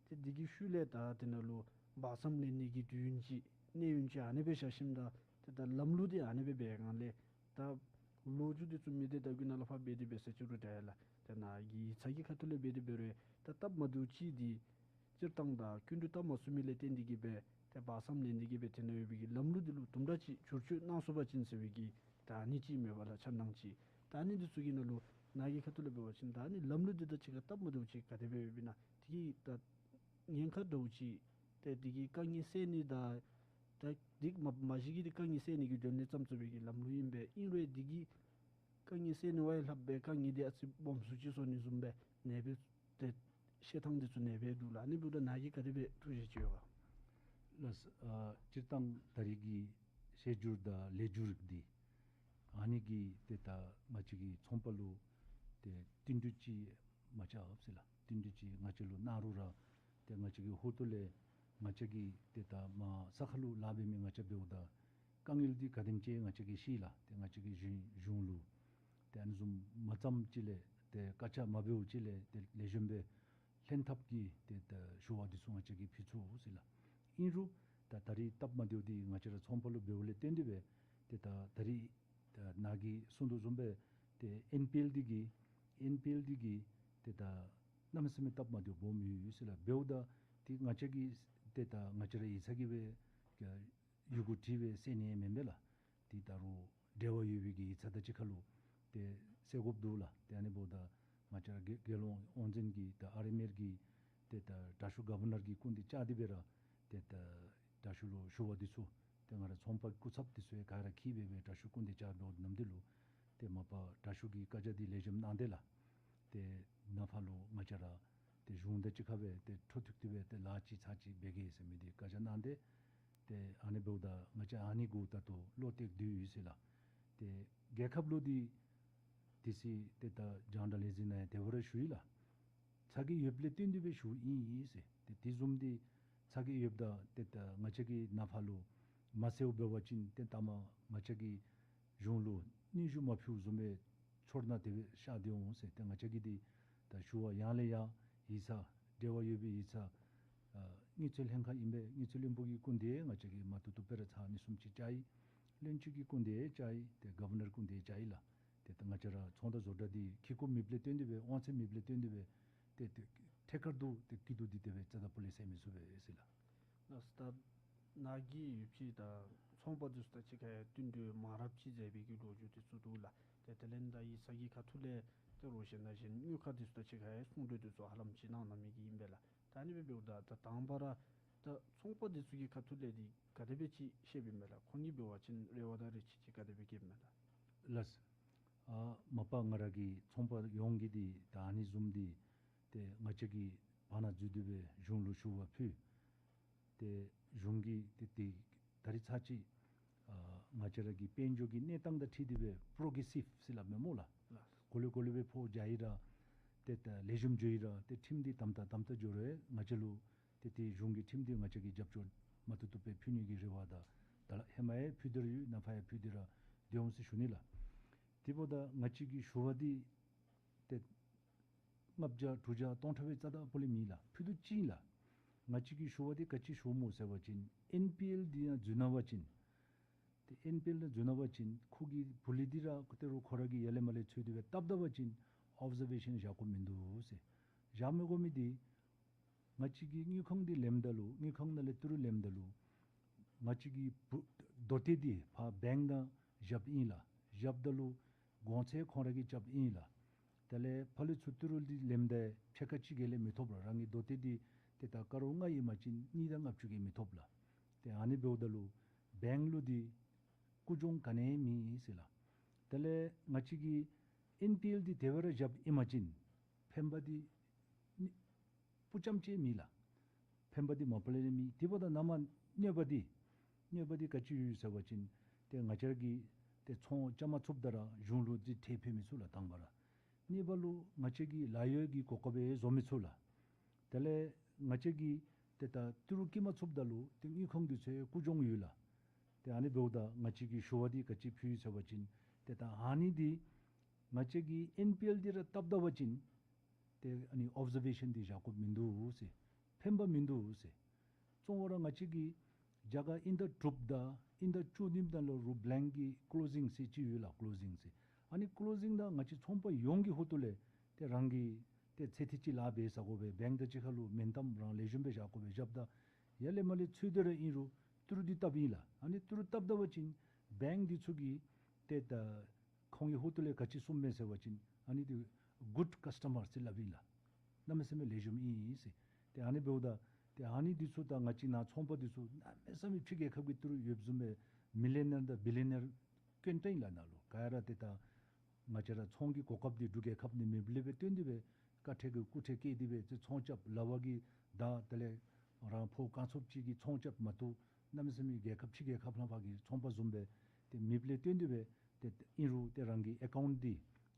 ཏེ་དེ་གི་ཤུལ་ལས་ད་དེ་ནང་ལུ་བག་ཙམ་ལེན་ནི་གི་དུས་ཡུན་ཅིག་གནས་ཡུན་ཅིག་ཨ་ནི་སྦེ་བཞག་ཞིནམ་ད་ཏེ་ད་ལམ་ལུགས་འདི་ཨ་ནི་སྦེ་འབད་སྒང་ལས་ད་ལོ་རྒྱུས་འདི་ཚུ་མི་སྡེ་བརྡ་བརྒྱུད་ནང་ལུ་ཕར་འབད་དེ་འབད་ཟེར་ཅི་རུང་འདྲ་ཡ་ལགས། ཏེ་ནཱ་གི་ཡིག་ཚང་གི་ཁ་ཐུག་ལས་འབད་དེ་འབད་རུང་ད་སྟབས་མ་བདེཝ་ཅིག་འདི་སྤྱིར་བཏང་ད་སྐྱིན་འགྲུལ་བཏབ་མ་ཚུགས་མི་ལས་བརྟེན་ཏེ་གི་སྦེ་ཏེ་བག་ཙམ་ལེན་ཏེ་གི་སྦེ་དེ་ནང་ཡོད་པའི་གི་ལམ་ལུགས་འདི་ལུ་དུམ་གྲ་ཅིག་བསྒྱུར་བཅོས་གནང་ཚུགས་པ་ཅིན་ཟེར་བའི་གི་ད་ཨ་ནི་ཅིག་མེད་པ་ལགས། ཆ་ནང་ཅིག་ད་ཨ་ནི་འདི་ཚུ་གི་ནང་ལུ་ནཱ་གི་ཁ་ཐུག་ལས་འབད་བ་ཅིན་ད་ཨ་ནི་ལམ་ལུགས་འདི་དང་གཅིག་ཁར་སྟབས་མ་བདེཝ་ཅིག་ག་དེ་སྦེ་ཡོདཔ་ཨིན་ན། དེ་གི་ད་ཉེན་ཁ་འདྲཝ་ཅིག་ཏེ་དེ་གི་དཀའ་ངལ་སེལ་ནི་དང་ད་དེ་མ་མ་གཞི་གི་དེ་དཀའ་ངལ་སེལ་ནི་གི་དོན་ལས་བརྩམས་བརྩམས་པའི་གི་ལམ་ལུགས་ཨིན་པས། ཨིན་རུང་དེ་གི་དཀའ་ངལ་སེལ་ནི་བ་ཡང་ལྷགཔ་སྦེ་དཀའ་ངལ་འདི་ཨ་ཙི་སྦོམ་སུ་ཅིག་བཟོ་ནི་བཟུམ་སྦེ་ཨ་ནི་སྦེ་ཏེ་བཤད་ཐངས་འདི་ཚུ་ཨ་ནི་སྦེ་འདུག་ལགས། ཨ་ནི་འབདཝ་ད་ནཱ་གིས་ག་དེ་སྦེ་ཐུགས་བཞེད་ཅིག་ཡོད་ག། ལགས། ཨ་སྤྱིར་བཏང་ད་རེས་ཀྱི་བཤད་སྒྱུར་དང་ལས་སྒྱུར་འདི་ཨ་ནི་གིས་ཏེ་ད་ང་བཅས་ཀྱི་ཚོང་པ་ལུ་ཏེ་བསྟུན་གྲོས་ཅིག་མ་རྐྱབ་ཟེར་ལགས། བསྟུན་གྲོས་ཅིག་ང་བཅས་ལུ་གནང་རུང་ར་ཏེ་ང་བཅས་ཀྱིས་ཧོར་ཏོ་ལས་ང་བཅས་ཀྱིས་ཏེ་ད་མར་ས་ཁ་ལུ་ལཱ་འབད་མི་ང་བཅས་འབདཝ་ད་དཀའ་ངལ་འདི་ག་དེམ་ཅིག་ང་བཅས་ཀྱིས་ཤེས་ལགས། ཏེ་ང་བཅས་ཀྱིས་གཞུང་གཞུང་ལུ་ཏེ་ཨ་ནི་བཟུམ་མ་བརྩམས་ཅིག་ལས་ཏེ་བཀག་ཆ་མ་འབདཝ་ཅིག་ལས་ཏེ་ལེགས་ཤོམ་སྦེ་ལྷན་ཐབས་ཀྱིས་ཏེ་ད་ཞུ་བ་འདི་ཚུ་ང་བཅས་ཀྱིས་ཕུལ་ཚུགས་ཟེར་ལགས། ཨིན་རུང་ད་ད་རེས་སྟབས་མ་བདེཝ་འདི་ང་བཅས་ར་ཚོང་པ་ལུ་འབདཝ་ལས་བརྟེན་ཏེ་སྦེ་ཏེ་ད་ད་རེས་ད་ནཱ་གིས་གསུང་དོ་བཟུམ་སྦེ་ཏེ་ཨེན་པི་ཨེལ་འདི་གིས་ཨེན་པི་ཨེལ་འདི་གིས་ཏེ་ད་གནམ་མེད་ས་མེད་སྟབས་མ་བདེཝ་སྦོམ་ཡོད་ཟེར་ལགས། འབདཝ་ད་ཏེ་ང་བཅས་ཀྱིས་ཏེ་ད་ང་བཅས་ར་ཡིག་ཚང་གིས་སྦེ་ཡི་གུ་བྲིས་སྦེ་སེལ་ནི་མེན་པས་ལགས། ཏེ་ད་རུང་འབྲེལ་བ་ཡོད་པའི་གི་ཡིག་ཚང་དང་གཅིག་ཁར་ལུ་ཏེ་སེལ་དགོཔ་འདུག་ལགས། ཏེ་ཨ་ནི་འབདཝ་ད་ང་བཅས་ར་རྒྱལ་རྒྱལ་ཡོངས་དབང་འཛིན་གྱིས་ད་ཨར་ཨེམ་ཨེལ་གྱིས་ཏེ་ད་དྲག་ཤོས་གོ་བར་ནར་གྱི་སྐུ་མདུན་བཅར་ཏེ་སྦེ་ར་ཏེ་ད་དྲག་ཤོས་ལུ་ཞུ་བ་འདི་ཚུ་ཏེ་ང་ར་ཚོང་པ་སྐུ་ཚབ་འདི་ཚུ་ཡང་ག་ར་འཁྱིད་སྦེ་སྦེ་དྲག་ཤོས་སྐུ་མདུན་བཅར་འབདཝ་ནམ་འདི་ལུ་ཏེ་མ་པ་དྲག་ཤོས་ཀྱིས་བཀའ་རྒྱ་འདི་ལེགས་ཤོམ་གནང་སྟེ་ལགས། ཏེ་ནཱ་ཕར་ལུ་ང་བཅས་ར་ཏེ་གཞུང་དང་གཅིག་ཁར་སྦེ་ཏེ་འཕྲོ་མཐུད་དེ་སྦེ་ཏེ་ལཱ་ཅིག་ཚར་ཅིག་འབད་གེ་ཟེར་མི་འདི་བཀའ་རྒྱ་གནང་སྟེ་ཏེ་ཨ་ནི་འབདཝ་ད་ང་བཅས་ཨ་ནི་གུ་ད་ལྟོ་བློ་གཏད་དེ་ཡོད་ཟེར་ལགས། ཏེ་རྒྱལ་ཁབ་ལུ་འདི་དེ་སྲིད་ཏེ་ད་རྒྱང་བསྒྲགས་ལས་འཛིན་ནང་ཡང་དེ་སྦེ་ར་ཞུ་ཡི་ལགས། ཚ་གྱང་ཡོདཔ་ལས་བརྟེན་ཏེ་སྦེ་ཞུཝ་ཨིན་ཟེར། ཏེ་དེ་བཟུམ་འདི་ཚ་གྱང་ཡོདཔ་ད་ཏེ་ད་ང་བཅས་ཀྱིས་ནཱ་ཕར་ལུ་མ་སེལཝ་འབད་བ་ཅིན་ཏེ་ད་མ་ང་བཅས་ཀྱིས་གཞུང་ལུ་སྙན་ཞུ་མ་ཕུལཝ་བཟུམ་སྦེ་ཚུར་ནཱ་དེ་སྦེ་ཤར་ཏེ་འོང་ཟེར། ཏེ་ང་བཅས་ཀྱིས་འདི་ད་ཞུ་བ་ཡང་ལས་ཡང་ཡིག་ཚང་འབྲེལ་བ་ཡོད་པའི་ཡིག་ཚང་ཨ་དངུལ་རྩིས་ལྷན་ཁག་ཨིན་པས། དངུལ་རྩིས་བློན་པོ་གི་སྐུ་མདུན་ང་བཅས་ཀྱིས་མ་བཏུབ་བཏུབ་སྦེ་ར་ཚར་གཉིས་གསུམ་ཅིག་བཅར་ཡི། བློན་ཆེན་གྱི་སྐུ་མདུན་བཅར་ཡི། ཏེ་གོ་བར་ནར་སྐུ་མདུན་བཅར་ཡི་ལགས། ཏེ་ད་ང་བཅས་ར་ཚོང་དང་བཟོ་གྲྭ་འདི་འཁྱིད་དགོཔ་མེདཔ་ལས་བརྟེན་ཏེ་སྦེ་དབང་ཚད་མེདཔ་ལས་བརྟེན་ཏེ་སྦེ་ཏེ་ཏེ་ཐད་ཀར་དུ་ཏེ་སྐྱིད་སྡུག་འདི་དེ་སྦེ་རྩ་དང་པོ་ལས་སེལ་མི་ཚུགས་པས་ཟེར་ལགས། ལགས་སོ། ད་ནཱ་གིས་ཡོད་པ་ཅིན་ད་ཚོང་པ་འདི་ཚུ་དང་གཅིག་ཁར་བསྟུན་གྲོས་མང་རབས་ཅིག་མཛད་པའི་གི་ལོ་རྒྱུས་འདི་ཚུ་འདུག་ལགས། ཏེ་དེ་ལས་ད་ཡིག་ཚང་གི་ཁ་ཐུག་ལས་ཏེ་རོགས་གཞན་དང་གཞན་དངུལ་ཁང་འདི་ཚུ་དང་གཅིག་ཁར་གསུང་གྲོས་འདི་ཚུ་ཧ་ལམ་ཅིག་གནང་གནང་མི་གི་ཨིན་པས་ལགས། ད་ཨ་ནི་སྦེ་འབདཝ་ད་ད་དང་པ་ར་ད་ཚོང་པ་འདི་ཚུ་གི་ཁ་ཐུག་ལས་འདི་ག་དེ་སྦེ་ཅིག་བཤདཔ་ཨིན་མས་ལགས། ཁོང་གིས་འབད་བ་ཅིན་རེ་བ་དང་རེ་ཆེ་ཅིག་ག་དེ་སྦེ་བསྐྱེདཔ་ཨིན་མས་ལགས། ལགས། ཨ་མ་པ་ང་ར་གིས་ཚོང་པ་ཡོངས་ཀྱིས་འདི་ད་ཨ་ནི་བཟུམ་འདི་ཏེ་ང་བཅས་ཀྱིས་བར་ན་འཛུལ་ཏེ་སྦེ་གཞུང་ལུ་ཞུ་བ་ཕུལ། ཏེ་གཞུང་གིས་ཏེ་ཏེ་ད་རིས་ཚར་ཅིག་ཨ་ང་བཅས་ར་གི་དཔལ་འབྱོར་གྱི་གནས་སྟངས་དང་འཁྲིལ་ཏེ་སྦེ་པོ་རོ་གེ་རེ་སིབ་ཟེར་སླབ་མས་སྨོ་ལགས། ལགས། གོ་ལེ་གོ་ལེ་སྦེ་ཕོག་རྒྱ་ཡི་ར་ཏེ་ད་ལེགས་ཤོམ་འགྱོ་ཡི་ར་ཏེ་ཁྲིམས་འདི་དམ་དྲག་དམ་དྲག་འགྱོ་རུང་ང་བཅས་ལུ་ཏེ་ཏེ་གཞུང་གི་ཁྲིམས་འདི་ང་བཅས་ཀྱིས་རྒྱབ་སྐྱོར་མ་བཏུབ་བཏུབ་སྦེ་ཕུལ་ནི་གི་རེ་བ་དང་ད་ལགས་ཧེ་མ་ཡང་ཕུལ་ཏེ་ར་ཡོད། ནཱ་ཕར་ཡང་ཕུལ་ཏེ་ར་སྡོད་འོང་ཟེར་ཞུ་ནི་ལགས། དེ་འབདཝ་ད་ང་བཅས་ཀྱི་ཞུ་བ་འདི་ཏེ་ལྔ་བརྒྱ་དྲུག་བརྒྱ་སྟོང་ཕྲག་སྦེ་རྩ་དང་པོ་ལས་མེད་ལགས། ཕུལ་དོ་ཅིག་ཨིན་ལགས། ང་བཅས་ཀྱི་ཞུ་བ་འདི་ག་ཅི་ཞུཝ་སྨོ་ཟེར་བ་ཅིན་ཨེན་པི་ཨེལ་འདི་ནང་འཛུལ་གནང་བ་ཅིན་ཏེ་ཨེན་པི་ཨེལ་ནང་འཛུལ་གནང་བ་ཅིན་ཁོ་གི་བུ་ལི་འདི་ར་ཁོ་ཏེ་རུང་ཁོ་ར་གིས་ཡར་ལས་མར་ལས་འཚོལ་ཏེ་སྦེ་བཏབ་ད་བ་ཅིན་ཨོབ་ཟར་བེ་ཤཱན་བཞག་དགོཔ་མིན་འདུག་ཟེར། བཞག་མི་དགོ་མི་འདི་ང་བཅས་ཀྱི་དངུལ་ཁང་འདི་ལེནམ་ད་ལུ་དངུལ་ཁང་ནང་ལས་ཏི་རུ་ལེནམ་ད་ལུ་ང་བཅས་ཀྱི་བུ་རྡོ་ཏེ་འདི་ཕར་བེངཀ་ནང་བཞགཔ་ཨིན་ལགས། བཞགཔ་ད་ལུ་གོང་ཚད་ཁོང་ར་གིས་རྐྱབ་ཨིན་ལགས། དེ་ལས་ཕར་ལས་ཚུར་ཏི་རུ་འདི་ལེནམ་ད་ཕྱེད་ཀ་ཅིག་གི་ལས་མི་ཐོབ་ལགས། རང་གི་རྡོ་ཏེ་འདི་ཏེ་ད་ཀ་རོར་ལྔ་ཨིན་པ་ཅིན་གཉིས་དང་ལྔ་བཅུ་གིས་མི་ཐོབ་ལགས། ཏེ་ཨ་ནི་འབདཝ་ད་ལུ་བེངཀ་ལུ་འདི་ཀུ་གྱོང་ག་ནི་ཡང་མེད་ཟེར་ལགས། དེ་ལས་ང་བཅས་ཀྱི་ཨེན་པི་ཨེལ་འདི་དེ་སྦེ་ར་བཞགཔ་ཨིན་པ་ཅིན་ཕན་པ་འདི་སྤུ་ཙམ་ཅིག་མེད་ལགས། ཕན་པ་འདི་མ་པ་ལས་ར་མེད། དེ་འབདཝ་ད་ནཱ་མར་གནོད་པ་འདི་གནོད་པ་འདི་ག་ཅི་ཡོད་ཟེར་བ་ཅིན་ཏེ་ང་བཅས་ཀྱིས་ཏེ་ཚོང་རྐྱབ་མ་ཚུགསཔ་ད་ར་གཞུང་ལུ་འདི་ཁྲལ་ཕུལ་མི་ཚུགས་ལགས། དང་པ་ར་ གཉིས་པ་ལུ་ང་བཅས་ཀྱིས་ལཱ་གཡོག་གི་གོ་སྐབས་བཟོ་མི་ཚུགས་ལགས། དེ་ལས་ང་བཅས་ཀྱིས་ཏེ་ད་ཏི་རུ་བསྐྱི་མ་ཚུགསཔ་ད་ལུ་ཏེ་དངུལ་ཁང་འདི་ཚུ་རྐུ་འགྱོཝ་ཡོད་ལགས། ཏེ་ཨ་ནི་འབདཝ་ད་ང་བཅས་ཀྱིས་ཞུ་བ་འདི་ག་ཅི་ཕུལ་ཡི་ཟེར་བ་ཅིན་ཏེ་ད་ཨ་ནི་འདི་ང་བཅས་ཀྱིས་ཨེན་པི་ཨེལ་འདི་ར་བཏབ་ད་པ་ཅིན་ཏེ་ཨ་ནི་ཨོབ་ཛར་བེ་ཤཱན་འདི་བཞག་དགོཔ་མིན་འདུག་ཟེར། ཕན་པ་མིན་འདུག་ཟེར། གཙོ་བོ་ར་ང་བཅས་ཀྱིས་རྒྱ་གར་དབྱིན་ཟླ་དྲུག་དང་དབྱིན་ཟླ་བཅུ་གཉིས་ནང་ལུ་རུ་བླེངས་ཀྱི་ཀློ་ཟིང་ཟེར་ཅིག་ཡོད་ལགས། ཀློ་ཟིང་ཟེར། ཨ་ནི་ཀློ་ཟིང་ནང་ང་བཅས་ཚོང་པ་ཡོངས་ཀྱི་ཧོངས་ལས་ཏེ་རང་གི་ཏེ་ཚེ་ཐིག་ཅིག་ལཱ་འབད་ཟ་དགོ་པས། བེངཀ་དང་གཅིག་ཁར་ལུ་མེན་གཏམ་རང་ལེགས་ཤོམ་སྦེ་བཞག་དགོ་པས། བཞགཔ་ད་ཡར་ལས་མར་ལས་ཚུད་དེ་ར་ཨིན་རུང་ཏི་རུ་འདི་བཏབ་ཨིན་ལགས། ཨ་ནི་ཏི་རུ་བཏབ་ད་པ་ཅིན་བེངཀ་འདི་ཚུ་གིས་ཏེ་ད་ཁོང་གི་ཧོངས་ལས་ག་ཅི་གསུངམ་མས་ཟེར་བ་ཅིན་ཨ་ནི་འདི་གུཌ་ཀཱས་ཊ་མར་ཟེར་སླབ་ཨིན་ལགས། གནམ་མེད་ས་མེད་ལེགས་ཤོམ་ཨིན་ཟེར། ཏེ་ཨ་ནི་འབདཝ་ད་ཏེ་ཨ་ནི་འདི་ཚུ་ད་ང་བཅས་ནཱ་ཚོང་པ་འདི་ཚུ་གནམ་མེད་ས་མེད་ཕྱི་རྒྱལ་ཁབ་ཀྱི་ཏི་རུ་ཡོདཔ་བཟུམ་སྦེ་མི་ལི་ནེར་དང་བི་ལི་ནེར་དཀོན་དྲགས་ཨིན་ལགས་ནཱ་ལུ། ག་ར་ཏེ་ད་ང་བཅས་ར་ཚོང་གི་གོ་སྐབས་འདི་འབྲུག་རྒྱལ་ཁབ་ནང་མེདཔ་ལས་སྦེ་བརྟེན་ཏེ་སྦེ་དཀའ་ཁྲལ་གྱི་སྐུ་ཁྲལ་བཀལ་ཏེ་སྦེ་ཏེ་ཚོང་རྐྱབ། ལག་པར་གྱི་ད་དེ་ལས་རང་ཕོ་རྐང་ཚུགསཔ་ཅིག་གིས་ཚོང་རྐྱབ་མ་གཏོགས་གནམ་མེད་ས་མེད་རྒྱལ་ཁབ་ཕྱི་རྒྱལ་ཁབ་ལྷག་པ་གི་ཚོང་པ་བཟུམ་སྦེ་ཏེ་མེདཔ་ལས་བརྟེན་ཏེ་སྦེ་ཏེ་ཨིན་རུང་ཏེ་རང་གི་ཨེ་ཀའུནཊ་འདི་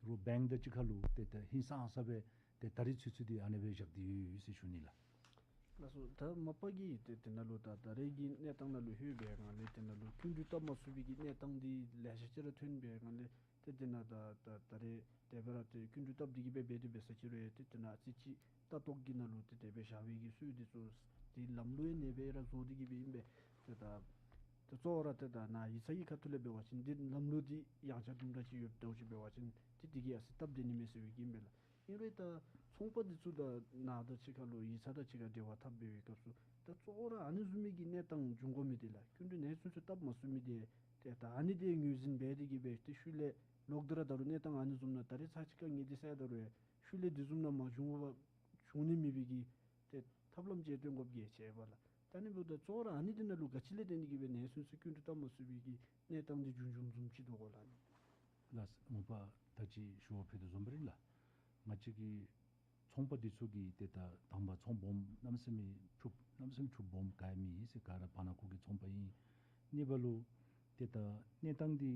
རུ་བེངཀ་དང་གཅིག་ཁར་ལུ་ཏེ་ཏེ་ཧིང་སངས་ས་སྦེ་ཏེ་ད་རིས་ཚུན་ཚོད་འདི་ཨ་ནི་སྦེ་བཞག་སྟེ་ཡོད་ཟེར་ཞུ་ནི་ལགས། ལགས་སོ། ད་མ་པ་གི་ཏེ་དེ་ནང་ལུ་ད་ད་རེས་ཀྱི་གནས་སྟངས་ནང་ལུ་ལྷོད་པའི་སྒང་ལས་དེ་ནང་ལུ་སྐྱིན་འགྲུལ་བཏབ་མ་ཚུགས་པའི་གི་གནས་སྟངས་འདི་ལེ་ཤ་ཅིག་ར་ཐོན་པའི་སྒང་ལས་ཏེ་དེ་ནང་ད་ད་ད་རེས་དེ་སྦེ་ར་ཏེ་སྐྱིན་འགྲུལ་བཏབ་སྟེ་གི་སྦེ་འབད་དེ་འབད་ས་ཅིག་རུང་ཏེ་དེ་ནང་ཨ་ཙི་ཅིག་ལྟ་རྟོག་གི་ནང་ལུ་ཏེ་དེ་སྦེ་བཞག་པའི་གི་སྲོལ་འདི་ཚུ་ཏེ་ལམ་ལུགས་ཨ་ནེ་སྦེ་ར་བཟོ་སྟེ་གི་སྦེ་ཨིན་པས། ཏེ་ད་ཏེ་གཙོ་བོ་ར་ཏེ་ད་ནཱ་ཡིག་ཚང་གི་ཁ་ཐུག་ལས་འབད་བ་ཅིན་འདི་ལམ་ལུགས་འདི་ཡངས་ཆག་དུམ་གྲ་ཅིག་ཡོདཔ་འདྲཝ་ཅིག་འབད་བ་ཅིན་ཏེ་འདི་གིས་ཨ་ཙི་སྟབས་བདེ་ནི་མས་ཟེར་བའི་གི་ཨིན་པས་ལགས། ཨིན་རུང་ད་ཚོང་པ་འདི་ཚུ་ད་ནཱ་དང་གཅིག་ཁར་ལུ་ཡིག་ཚང་དང་གཅིག་ཁར་འབྲེལ་བ་འཐབ་འབད་བའི་སྐབས་སུ་ད་གཙོ་བོ་ར་ཨ་ནི་བཟུམ་མའི་གི་གནས་སྟངས་འབྱུང་དགོ་མི་འདི་ལགས། སྐྱིན་འགྲུལ་ནཱ་ཚུན་ཚོད་བཏབ་མ་ཚུགས་མི་འདི་ཏེ་ད་ཨ་ནི་འདི་ངོས་འཛིན་འབད་དེ་གི་སྦེ་ཏེ་ཤུལ་ལས་ལོག་སྟེ་ར་ད་རུང་གནས་སྟངས་ཨ་ནི་བཟུམ་ནང་ད་རེས་ཚར་གཅིག་ཁར་ངེས་ཏེ་བསལ་ད་རུང་ཡང་ཤུལ་ལས་འདི་བཟུམ་ནང་མ་འབྱུང་བར་འབྱུང་ནི་མེད་པའི་གི་ཏེ་ཐབས་ལམ་ཅིག་སྟོན་དགོཔ་གི་ཅིག་ཡོད་པས་ལགས། ད་ཨ་ནི་འབདཝ་ད་གཙོ་བོ་ར་ཨ་ནི་འདི་ནང་ལུ་ག་ཅི་ལས་བརྟེན་ཏེ་གི་སྦེ་ནཱ་ཚུན་ཚོད་སྐྱིན་འགྲུལ་བཏབ་མ་ཚུགས་པའི་གི་གནས་སྟངས་འདི་འབྱུང་འབྱུངམ་བཟུམ་ཅིག་འདུག་གོ་ལགས། ལགས་སོ། མ་པ་ད་ཅི་ཞུ་བ་ཕུལ་དོ་བཟུམ་སྦེ་ར་ཨིན་ལགས། ང་བཅས་ཀྱི་ཚོང་པ་འདི་ཚུ་གིས་ཏེ་ད་དང་པ་ཚོང་སྦོམ་གནམ་མེད་ས་མེད་ཕྱུགཔ་གནམ་མེད་ས་མེད་ཕྱུགཔ་སྦོམ་ག་ཡང་མེད་ཟེར། ག་ར་བར་ན་ཁུག་གི་ཚོང་པ་ཨིན། གཉིས་པ་ལུ་ཏེ་ད་གནས་སྟངས་འདི་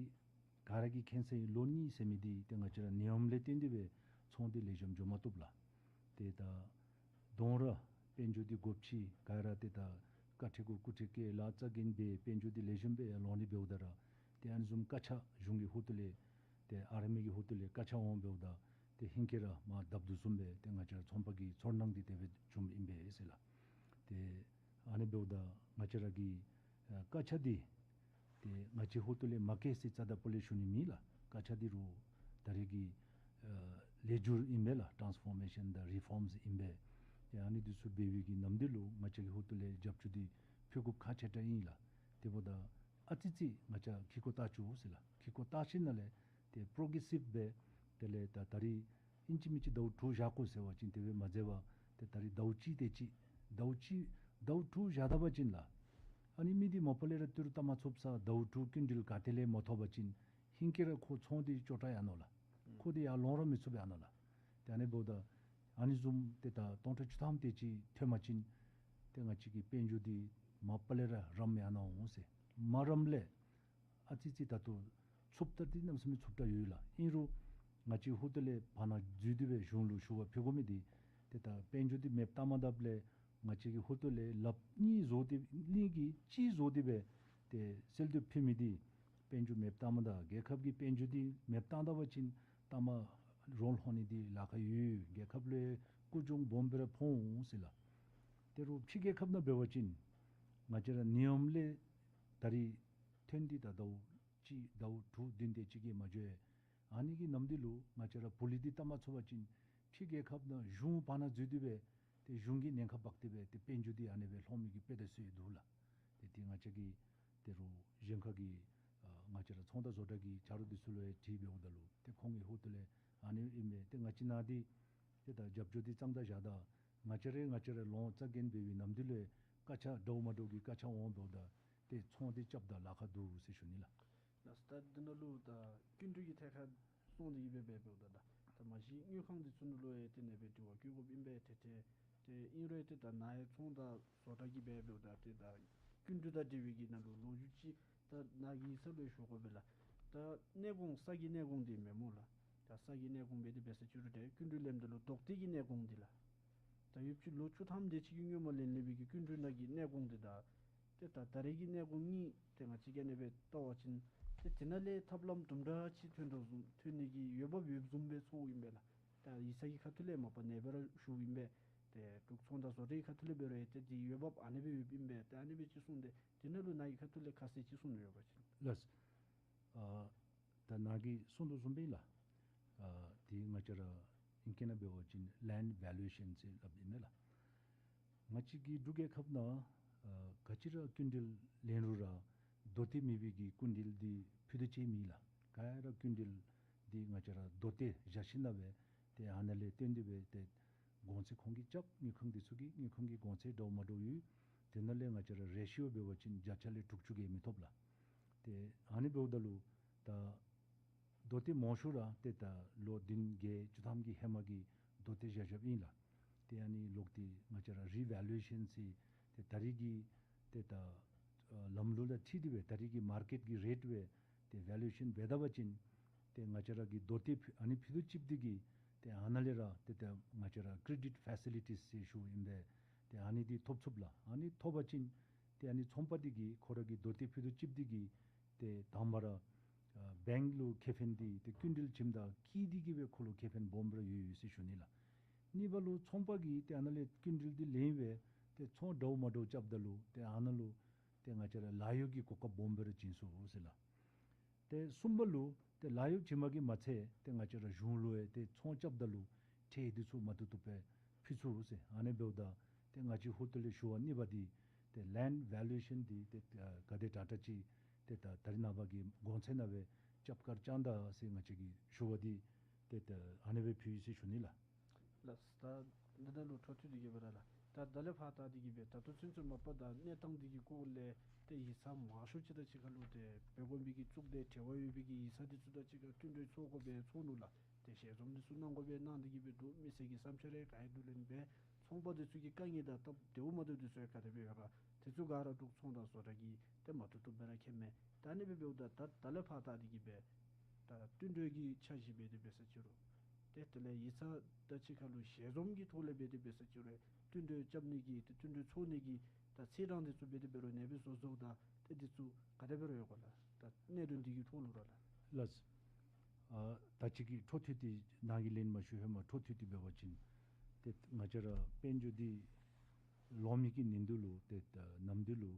ག་ར་གིས་མཁྱེན་གསལ་ཨིན། ལོ་གཉིས་ཟེར་མི་འདི་ཏེ་ང་བཅས་ར་ནད་ཡམས་ལས་བརྟེན་ཏེ་སྦེ་ཚོང་འདི་ལེགས་ཤོམ་འགྱོ་མ་བཏུབ་ལགས། ཏེ་ད་དོ་རུང་ར་དཔལ་འབྱོར་འདི་དགོཔ་ཅིག་ག་ར་ཏེ་ད་དཀའ་ཁྲལ་གུ་སྐུ་ཁྲལ་བཀལ་ལཱ་རྩ་འགེངས་འབད་དཔལ་འབྱོར་འདི་ལེགས་ཤོམ་སྦེ་ཡར་ལོང་ནི་འབདཝ་ད་ར་ཏེ་ཨ་ནི་བཟུམ་བཀག་ཆ་གཞུང་གི་ཧོངས་ལས་ཏེ་ཨ་རི་མི་གི་ཧོངས་ལས་བཀག་ཆ་འོང་འབདཝ་ད་ཏེ་ཧིང་ཁར་ར་མར་བརྡབ་དོ་བཟུམ་སྦེ་ཏེ་ང་བཅས་ར་ཚོང་པ་གི་ཚོར་སྣང་འདི་དེ་སྦེ་བྱུངམ་ཨིན་པས་ཟེར་ལགས། ཏེ་ཨ་ནི་འབདཝ་ད་ང་བཅས་ར་གི་ཨ་བཀག་ཆ་འདི་ཏེ་ང་བཅས་ཧོངས་ལས་མ་བཀལ་ཟེར་རྩ་དང་པོ་ལས་ཞུ་ནི་མེད་ལགས། བཀག་ཆ་འདི་རུང་ད་རེས་ཀྱི་ཨ་ལེགས་བསྒྱུར་ཨིན་པས་ལགས། ཊཱནསི་ཕོར་མེ་ཤཱན་དང་རི་ཕོརམསི་ཨིན་པས། ཏེ་ཨ་ནི་འདི་ཚུ་འབད་བའི་གི་ནམ་དུས་ལུ་ང་བཅས་ཀྱི་ཧོངས་ལས་རྒྱབ་སྐྱོར་འདི་ཕུལ་དགོཔ་ཁག་ཆེ་དྲགས་ཨིན་ལགས། དེ་འབདཝ་ད་ཨ་ཙི་ཙི་ང་བཅས་ཁེ་ཀོ་བལྟ་བཅུག་ཟེར་ལགས། ཁེ་ཀོ་བལྟ་ཞིནམ་ལས་ཏེ་པོརོ་གེ་རེ་སིབ་སྦེ་དེ་ལས་ད་ད་རིས་ཨིན་ཅི་མིན་ཅི་ཟླཝ་དྲུག་བཞག་དགོ་ཟེར་བ་ཅིན་དེ་སྦེ་མ་མཛད་པར་ཏེ་ད་རིས་ཟླཝ་གཅིག་དེ་ཅིག་ཟླཝ་གཅིག་ཟླཝ་དྲུག་བཞག་ད་པ་ཅིན་ལགས། ཨ་ནི་མི་འདི་མ་པ་ལས་ར་ཏི་རུ་བཏབ་མ་ཚུགསཔ་ས་ཟླཝ་དྲུག་སྐྱིན་འགྲུལ་ག་ཏེ་ལས་མ་ཐོབ་པ་ཅིན་ཧིང་ཁར་ར་ཁོ་ཚོང་འདི་ཅོག་འཐདཔ་ཡར་ནུག་ལགས། ཁོ་འདི་ཡར་ལོང་ར་མི་ཚུགསཔ་ཡར་ནུག་ལགས། ཏེ་ཨ་ནི་འབདཝ་ད་ཨ་ནི་བཟུམ་ཏེ་ད་སྟོང་ཕྲག་བཅུ་ཐམ་དེ་ཅིག་ཐོན་པ་ཅིན་ཏེ་ང་བཅས་ཀྱི་དཔལ་འབྱོར་འདི་མ་པ་ལས་ར་རམ་ཡར་ནུག་འོང་ཟེར། མ་རམ་ལས་ཨ་ཙི་ཙི་ད་ལྟོ་ཚུདཔ་ད་འདི་གནམ་མེད་ས་མེད་ཚུདཔ་ད་ཡོད་ལགས། ཨིན་རུང་ང་བཅས་ཧོངས་ལས་བར་ན་འཛུལ་ཏེ་སྦེ་གཞུང་ལུ་ཞུ་བ་ཕུལ་དགོ་མི་འདི་ཏེ་ད་དཔལ་འབྱོར་འདི་མེདཔ་བཏང་མ་ད་ལས་ང་བཅས་ཀྱི་ཧོངས་ལས་ལགཔ་གཉིས་བཟོ་སྟེ་གཉིས་ཀྱིས་གཅིག་བཟོ་སྟེ་སྦེ་ཏེ་སེལ་ཏེ་ཕུལ་མི་འདི་དཔལ་འབྱོར་མེདཔ་བཏང་མ་ད་རྒྱལ་ཁབ་ཀྱི་དཔལ་འབྱོར་འདི་མེདཔ་བཏང་ད་པ་ཅིན་ལྟ་མ་རོགས་ལྷོད་ནི་འདི་ལཱ་ཁག་ཡོད། རྒྱལ་ཁབ་ལུ་རྐུ་འཇུག་སྦོམ་སྦེ་ར་ཕོག་འོང་ཟེར་ལགས། ཏེ་རུང་ཕྱི་རྒྱལ་ཁབ་ནང་འབད་བ་ཅིན་ང་བཅས་ར་ནད་ཡམས་ལས་ད་རིས་ཐོན་ཏེ་ད་ཟླཝ་གཅིག་ཟླཝ་དྲུག་བདུན་དེ་ཅིག་གིས་མ་འགྱོ་བས། ཨ་ནི་གི་ནམ་དུས་ལུ་ང་བཅས་ར་བུ་ལོན་འདི་བཏབ་མ་ཚུགས་པ་ཅིན་ཕྱི་རྒྱལ་ཁབ་ནང་གཞུང་བར་ན་འཛུལ་ཏེ་སྦེ་ཏེ་གཞུང་གི་ཉེན་ཁ་འབག་སྟེ་སྦེ་ཏེ་དཔལ་འབྱོར་འདི་ཨ་ནེ་སྦེ་ལྷོད་མི་གི་དཔེ་དེ་ཚུ་ཡང་འདུག་ལགས། ཏེ་འདི་ང་བཅས་ཀྱིས་ཏེ་རུང་གཞན་ཁ་གི་ཨ་ང་བཅས་ར་ཚོང་དང་བཟོ་གྲྭ་གི་ཆ་རོགས་འདི་ཚུ་ལུ་ཡང་དྲིས་འབདཝ་ད་ལུ་ཏེ་ཁོང་གི་ཧོངས་ལས་ཨ་ནི་ཨིན་མས། ཏེ་ང་བཅས་ནང་འདི་ཏེ་ད་རྒྱབ་སྐྱོར་འདི་གཙང་དག་བཞག་ད་ང་བཅས་ར་ང་བཅས་ར་ལོང་རྩ་འགེངས་འབད་བའི་ནམ་དུས་ལུ་བཀག་ཆ་འདྲཝ་མ་འདྲཝ་གི་བཀག་ཆ་འོང་འབདཝ་ད་ཏེ་ཚོང་འདི་རྐྱབ་ད་ལཱ་ཁག་འདུག་ཟེར་ཞུ་ནི་ལགས། ལགས་སོ། ད་འདི་ནང་ལུ་ད་སྐྱིན་འགྲུལ་གྱི་ཐད་ཁར་སོང་སྟེ་གི་སྦེ་འབདཝ་ད་ད་ད་མ་གཞི་དངུལ་ཁང་འདི་ཚུ་ནང་ལུ་ཡང་ཏེ་ཨ་ནེ་སྦེ་དྲི་བ་བཀོད་དགོཔ་ཨིན་པས། ཏེ་ཏེ་ཏེ་ཨིན་རུང་ཏེ་ད་ནཱ་ཡང་ཚོང་དང་བཟོ་གྲྭ་གི་སྦེ་འབདཝ་ད་ཏེ་ད་སྐྱིན་འགྲུལ་དང་འབྲེལ་བའི་གི་ནང་ལུ་ལོ་རྒྱུས་ཅིག་ད་ནཱ་གི་ས་ལུ་ཡང་ཞུ་དགོ་པས་ལགས། ད་གནས་གོང་ས་གི་གནས་གོང་འདི་མེན་སྨོ་ལགས། ད་ས་གི་གནས་གོང་འབད་དེ་འབད་ས་ཅིག་རུང་ཏེ་སྐྱིན་འགྲུལ་ལེནམ་ད་ལུ་རྡོག་ཏེ་གི་གནས་གོང་འདི་ལགས། ད་ཡོདཔ་ཅིག་ལོ་བཅུ་ཐམ་དེ་ཅིག་གི་སྔོན་མ་ལེན་ལེན་པའི་གི་སྐྱིན་འགྲུལ་ནང་གི་གནས་གོང་འདི་དང་ཏེ་ད་ད་རེས་ཀྱི་གནས་གོང་གཉིས་ཏེ་ང་བཅས་ཀྱིས་ཨ་ནི་སྦེ་བལྟ་བ་ཅིན་ཏེ་དེ་ནང་ལས་ཐབས་ལམ་དུམ་གྲ་ཅིག་ཐོན་དོ་བཟུམ་ཐོན་ནི་གི་འོས་འབབ་ཡོདཔ་བཟུམ་སྦེ་ཚོརཝ་ཨིན་པས་ལགས། ད་ཡིག་ཚང་གི་ཁ་ཐུག་ལས་མ་པ་ནེ་སྦེ་ར་ཞུཝ་ཨིན་པས། ཏེ་འབྲུག་ཚོང་དང་བཟོ་གྲྭའི་ཁ་ཐུག་ལས་འབད་རུང་ཡང་ཏེ་དེའི་འོས་འབབ་ཨ་ནི་སྦེ་ཡོདཔ་ཨིན་པས། ཏེ་ཨ་ནི་སྦེ་ཅིག་གསུངས་ཏེ་དེ་ནང་ལུ་ནཱ་གི་ཁ་ཐུག་ལས་ཁ་གསལ་ཅིག་གསུང་ནི་ཡོད་པ་ཅིན། ལགས། ཨ་ད་ནཱ་གིས་གསུངས་དོ་བཟུམ་སྦེ་ལགས། ཨ་དེ་ང་བཅས་ར་ཨིང་སྐད་ནང་འབད་བ་ཅིན་ལེནཌ་ཝེ་ལུ་ཨེ་ཤཱན་ཟེར་སླབ་ཨིན་མས་ལགས། ང་བཅས་ཀྱི་འབྲུག་རྒྱལ་ཁབ་ནང་ཨ་ག་ཅི་ར་སྐྱིན་འགྲུལ་ལེན་རུང་ར་མདོ་སྟེ་མེད་པའི་གི་སྐྱིན་འགྲུལ་འདི་ཕུལ་དོ་ཅིག་མེད་ལགས། ག་ར་སྐྱིན་འགྲུལ་འདི་ང་བཅས་ར་མདོ་སྟེ་བཞག་ཞིནམ་ལས་ཏེ་ཨ་ནཱ་ལས་བཏོན་ཏེ་སྦེ་ཏེ་གོང་ཚད་ཁོང་གིས་རྐྱབ། དངུལ་ཁང་འདི་ཚུ་གིས་དངུལ་ཁང་གི་གོང་ཚད་འདྲཝ་མ་འདྲཝ་ཡོད། དེ་ནང་ལས་ང་བཅས་ར་རེ་ཤི་ཡོ་འབད་བ་ཅིན་བརྒྱ་ཆ་ལས་དྲུག་ཅུ་གིས་མི་ཐོབ་ལགས། ཏེ་ཨ་ནི་འབདཝ་ད་ལུ་ད་མདོ་སྟེ་མང་ཤོས་ར་ཏེ་ད་ལོ་བདུན་བརྒྱད་བཅུ་ཐམ་གྱི་ཧེ་མ་གི་མདོ་སྟེ་བཞག་བཞགཔ་ཨིན་ལགས། ཏེ་ཨ་ནི་ལོག་སྟེ་ང་བཅས་ར་རི་ཝེ་ལུ་ཨེ་ཤཱན་ཟེར་ཏེ་ད་རེས་ཀྱི་ཏེ་ད་ཨ་ལམ་ལུགས་དང་འཁྲིལ་ཏེ་སྦེ་ད་རེས་ཀྱི་མར་ཀེཊ་ཀྱི་རེཊ་སྦེ་ཏེ་ཝེ་ལུ་ཨེ་ཤཱན་འབད་ད་པ་ཅིན་ཏེ་ང་བཅས་ར་གི་མདོ་སྟེ་ཕུལ་ཨ་ནི་ཕུལ་དོ་ཅིག་འདི་གིས་ཏེ་ཨ་ནཱ་ལས་ར་ཏེ་ད་ང་བཅས་ར་ཀྲེ་ཌིཊ་ཕེ་སི་ལི་ཊིས་ཟེར་ཞུཝ་ཨིན་པས། ཏེ་ཨ་ནི་འདི་ཐོབ་ཚུགས་ལགས། ཨ་ནི་ཐོབ་པ་ཅིན་ཏེ་ཨ་ནི་ཚོང་པ་འདི་གིས་ཁོ་ར་གི་མདོ་སྟེ་ཕུལ་དོ་ཅིག་འདི་གིས་ཏེ་དང་པ་ར་ཨ་བེངཀ་ལུ་ཁེ་ཕན་འདི་ཏེ་སྐྱིན་འགྲུལ་བྱིནམ་ད་ཀི་འདི་གིས་སྦེ་ཁོ་ལུ་ཁེ་ཕན་སྦོམ་ར་ཡོད་ཡོད་ཟེར་ཞུ་ནི་ལགས། གཉིས་པ་ལུ་ཚོང་པ་གིས་ཏེ་ཨ་ནཱ་ལས་སྐྱིན་འགྲུལ་འདི་ལེན་སྦེ་ཏེ་ཚོང་འདྲཝ་མ་འདྲཝ་རྐྱབ་ད་ལུ་ཏེ་ཨ་ནཱ་ལུ་ཏེ་ང་བཅས་ར་ལཱ་གཡོག་གི་གོ་སྐབས་སྦོམ་སྦེ་ར་བྱིན་ཚུགས་ཟེར་ལགས། ཏེ་གསུམ་པ་ལུ་ཏེ་ལཱ་གཡོག་བྱིནམ་གིས་མ་ཚད་ཏེ་ང་བཅས་ར་གཞུང་ལུ་ཡང་ཏེ་ཚོང་རྐྱབ་ད་ལུ་ཁྲལ་འདི་ཚུ་མ་བཏུབ་བཏུབ་སྦེ་ཕུལ་ཚུགས་ཟེར། ཨ་ནི་འབདཝ་ད་ཏེ་ང་བཅས་ཧོར་ཏོ་ལས་ཞུ་བ་གཉིས་པ་འདི་ཏེ་ལེནཌ་ཝེ་ལུ་ཨེ་ཤཱན་འདི་ཏེ་ཨ་ག་དེ་དྲག་དྲག་ཅིག་ཏེ་ད་ད་རེས་ནངས་པ་གི་གོང་ཚད་ནང་སྦེ་རྐྱབ་གར་བཅང་ད་ཟེར་ང་བཅས་ཀྱིས་ཞུ་བ་འདི་ཏེ་ད་ཨ་ནི་སྦེ་ཕུལ་ཡི་ཟེར་ཞུ་ནི་ལགས། ལགས། ད་འདི་ནང་ལུ་འཕྲོ་མཐུད་དེ་གི་སྦེ་ར་ལགས། ད་ད་ལས་ཕར་ད་འདི་གི་སྦེ་ད་ལྟོ་ཚུན་ཚོད་མ་པ་ད་གནས་སྟངས་འདི་གི་སྐོར་ལས་ཏེ་ཡིག་ཚང་མང་ཤོས་ཅིག་དང་གཅིག་ཁར་ལུ་ཏེ་བོད་གོང་མའི་གི་གཙུག་སྡེ་འབྲེལ་བ་ཡོད་པའི་གི་ཡིག་ཚང་འདི་ཚུ་དང་གཅིག་ཁར་བསྟུན་གྲོས་ཚོགས་དགོ་པས་ཚོགས་ནུག་ལགས། ཏེ་ཞལ་འཛོམས་འདི་ཚུ་གནང་དགོ་པས་གནང་སྟེ་གི་སྦེ་འདུག། མི་སེར་གྱི་བསམ་འཆར་རེ་ག་ཡོད་འདུག་ལེན་སྦེ་ཚོང་པ་འདི་ཚུ་གི་དཀའ་ངལ་དང་སྟབས་བདེཝ་མ་བདེཝ་འདི་ཚུ་ཡང་ག་དེ་སྦེ་ཡོད་ག་དེ་ཚུ་ག་ར་འབྲུག་ཚོང་དང་བཟོ་གྲྭ་གིས་ཏེ་མ་བཏུབ་བཏུབ་སྦེ་ར་མཁྱེན་མས། ད་ཨ་ནི་སྦེ་འབདཝ་ད་ད་ད་ལས་ཕར་ད་འདི་གི་སྦེ་ད་བསྟུན་གྲོས་ཀྱི་འཆར་གཞི་འབད་དེ་འབད་ས་ཅིག་རུང་ཏེ་དེ་ལས་ཡིག་ཚང་དང་གཅིག་ཁར་ལུ་ཞལ་འཛོམས་ཀྱི་ཐོག་ལས་འབད་དེ་འབད་ས་ཅིག་རུང་བསྟུན་གྲོས་རྐྱབ་ནི་གི་ཏེ་བསྟུན་གྲོས་ཚོགས་ནི་གི་ད་ཚེས་གྲངས་འདི་ཚུ་འབད་དེ་འབད་རུང་ནེ་སྦེ་བཟོ་བཟོཝ་ད་ཏེ་འདི་ཚུ་ག་དེ་སྦེ་ར་ཡོད་ག་ལགས། ད་གནད་དོན་འདི་གི་ཐོག་ལུ་ར་ལགས། ལགས། ཨ་ད་ཅི་གི་འཕྲོ་མཐུད་དེ་ནཱ་གིས་ལན་མ་ཞུ་ཧེ་མ་འཕྲོ་མཐུད་དེ་འབད་བ་ཅིན་ཏེ་ང་བཅས་ར་དཔལ་འབྱོར་འདི་ལོ་མི་གི་ནིང་དུས་ལུ་ཏེ་ད་ནམ་དུས་ལུ་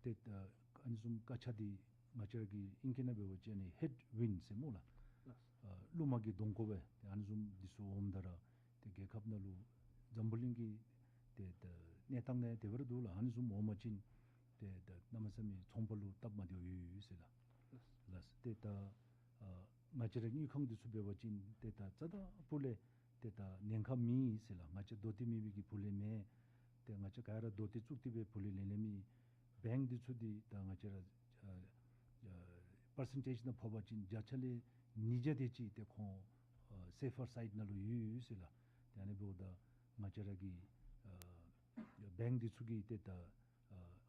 ཏེ་ད་ཨ་ནི་བཟུམ་དཀའ་ཆག་འདི་ང་བཅས་ར་གི་ཨིང་སྐད་ནང་འབད་བ་ཅིན་ཨ་ནི་ཧེཌ་ཝིནཌ་ཟེར་སྨོ་ལགས། ལགས། ཨ་རླུང་མ་གི་གདོང་ཁ་སྦེ་ཏེ་ཨ་ནི་བཟུམ་འདི་ཚུ་འོངམ་ད་ར་ཏེ་རྒྱལ་ཁབ་ནང་ལུ་འཛམ་བུ་གླིང་གི་ཏེ་ད་གནས་སྟངས་ནང་དེ་སྦེ་ར་འདུག་ལགས། ཨ་ནི་བཟུམ་འོང་པ་ཅིན་ཏེ་ད་གནམ་མེད་ས་མེད་ཚོང་པ་ལུ་སྟབས་མ་བདེཝ་ཡོད་ཡོད་ཟེར་ལགས། ལགས། ལགས། ཏེ་ད་ཨ་ང་བཅས་ར་དངུལ་ཁང་འདི་ཚུ་འབད་བ་ཅིན་ཏེ་ད་རྩ་དང་སྤུ་ལས་ཏེ་ད་ཉེན་ཁ་མེད་ཟེར་ལགས། ང་བཅས་མདོ་སྟེ་མེད་པའི་གི་བུ་ལོན་མེད། ཏེ་ང་བཅས་ག་ར་མདོ་སྟེ་བཙུགས་ཏེ་སྦེ་བུ་ལོན་ལེན་ལེན་མི་བེངཀ་འདི་ཚུ་འདི་ད་ང་བཅས་ར་ཨ་ཨ་པར་སེན་ཊེཇ་ནང་ཕབ་པ་ཅིན་བརྒྱ་ཆ་ལས་ཉིས་བརྒྱ་དེ་ཅིག་ཏེ་ཁོང་ཨ་སེ་ཕར་སའིཌ་ནང་ལུ་ཡོད་ཡོད་ཟེར་ལགས། ཏེ་ཨ་ནི་འབདཝ་ད་ང་བཅས་ར་གི་ཨ་བེངཀ་འདི་ཚུ་གིས་ཏེ་ད་ཨ་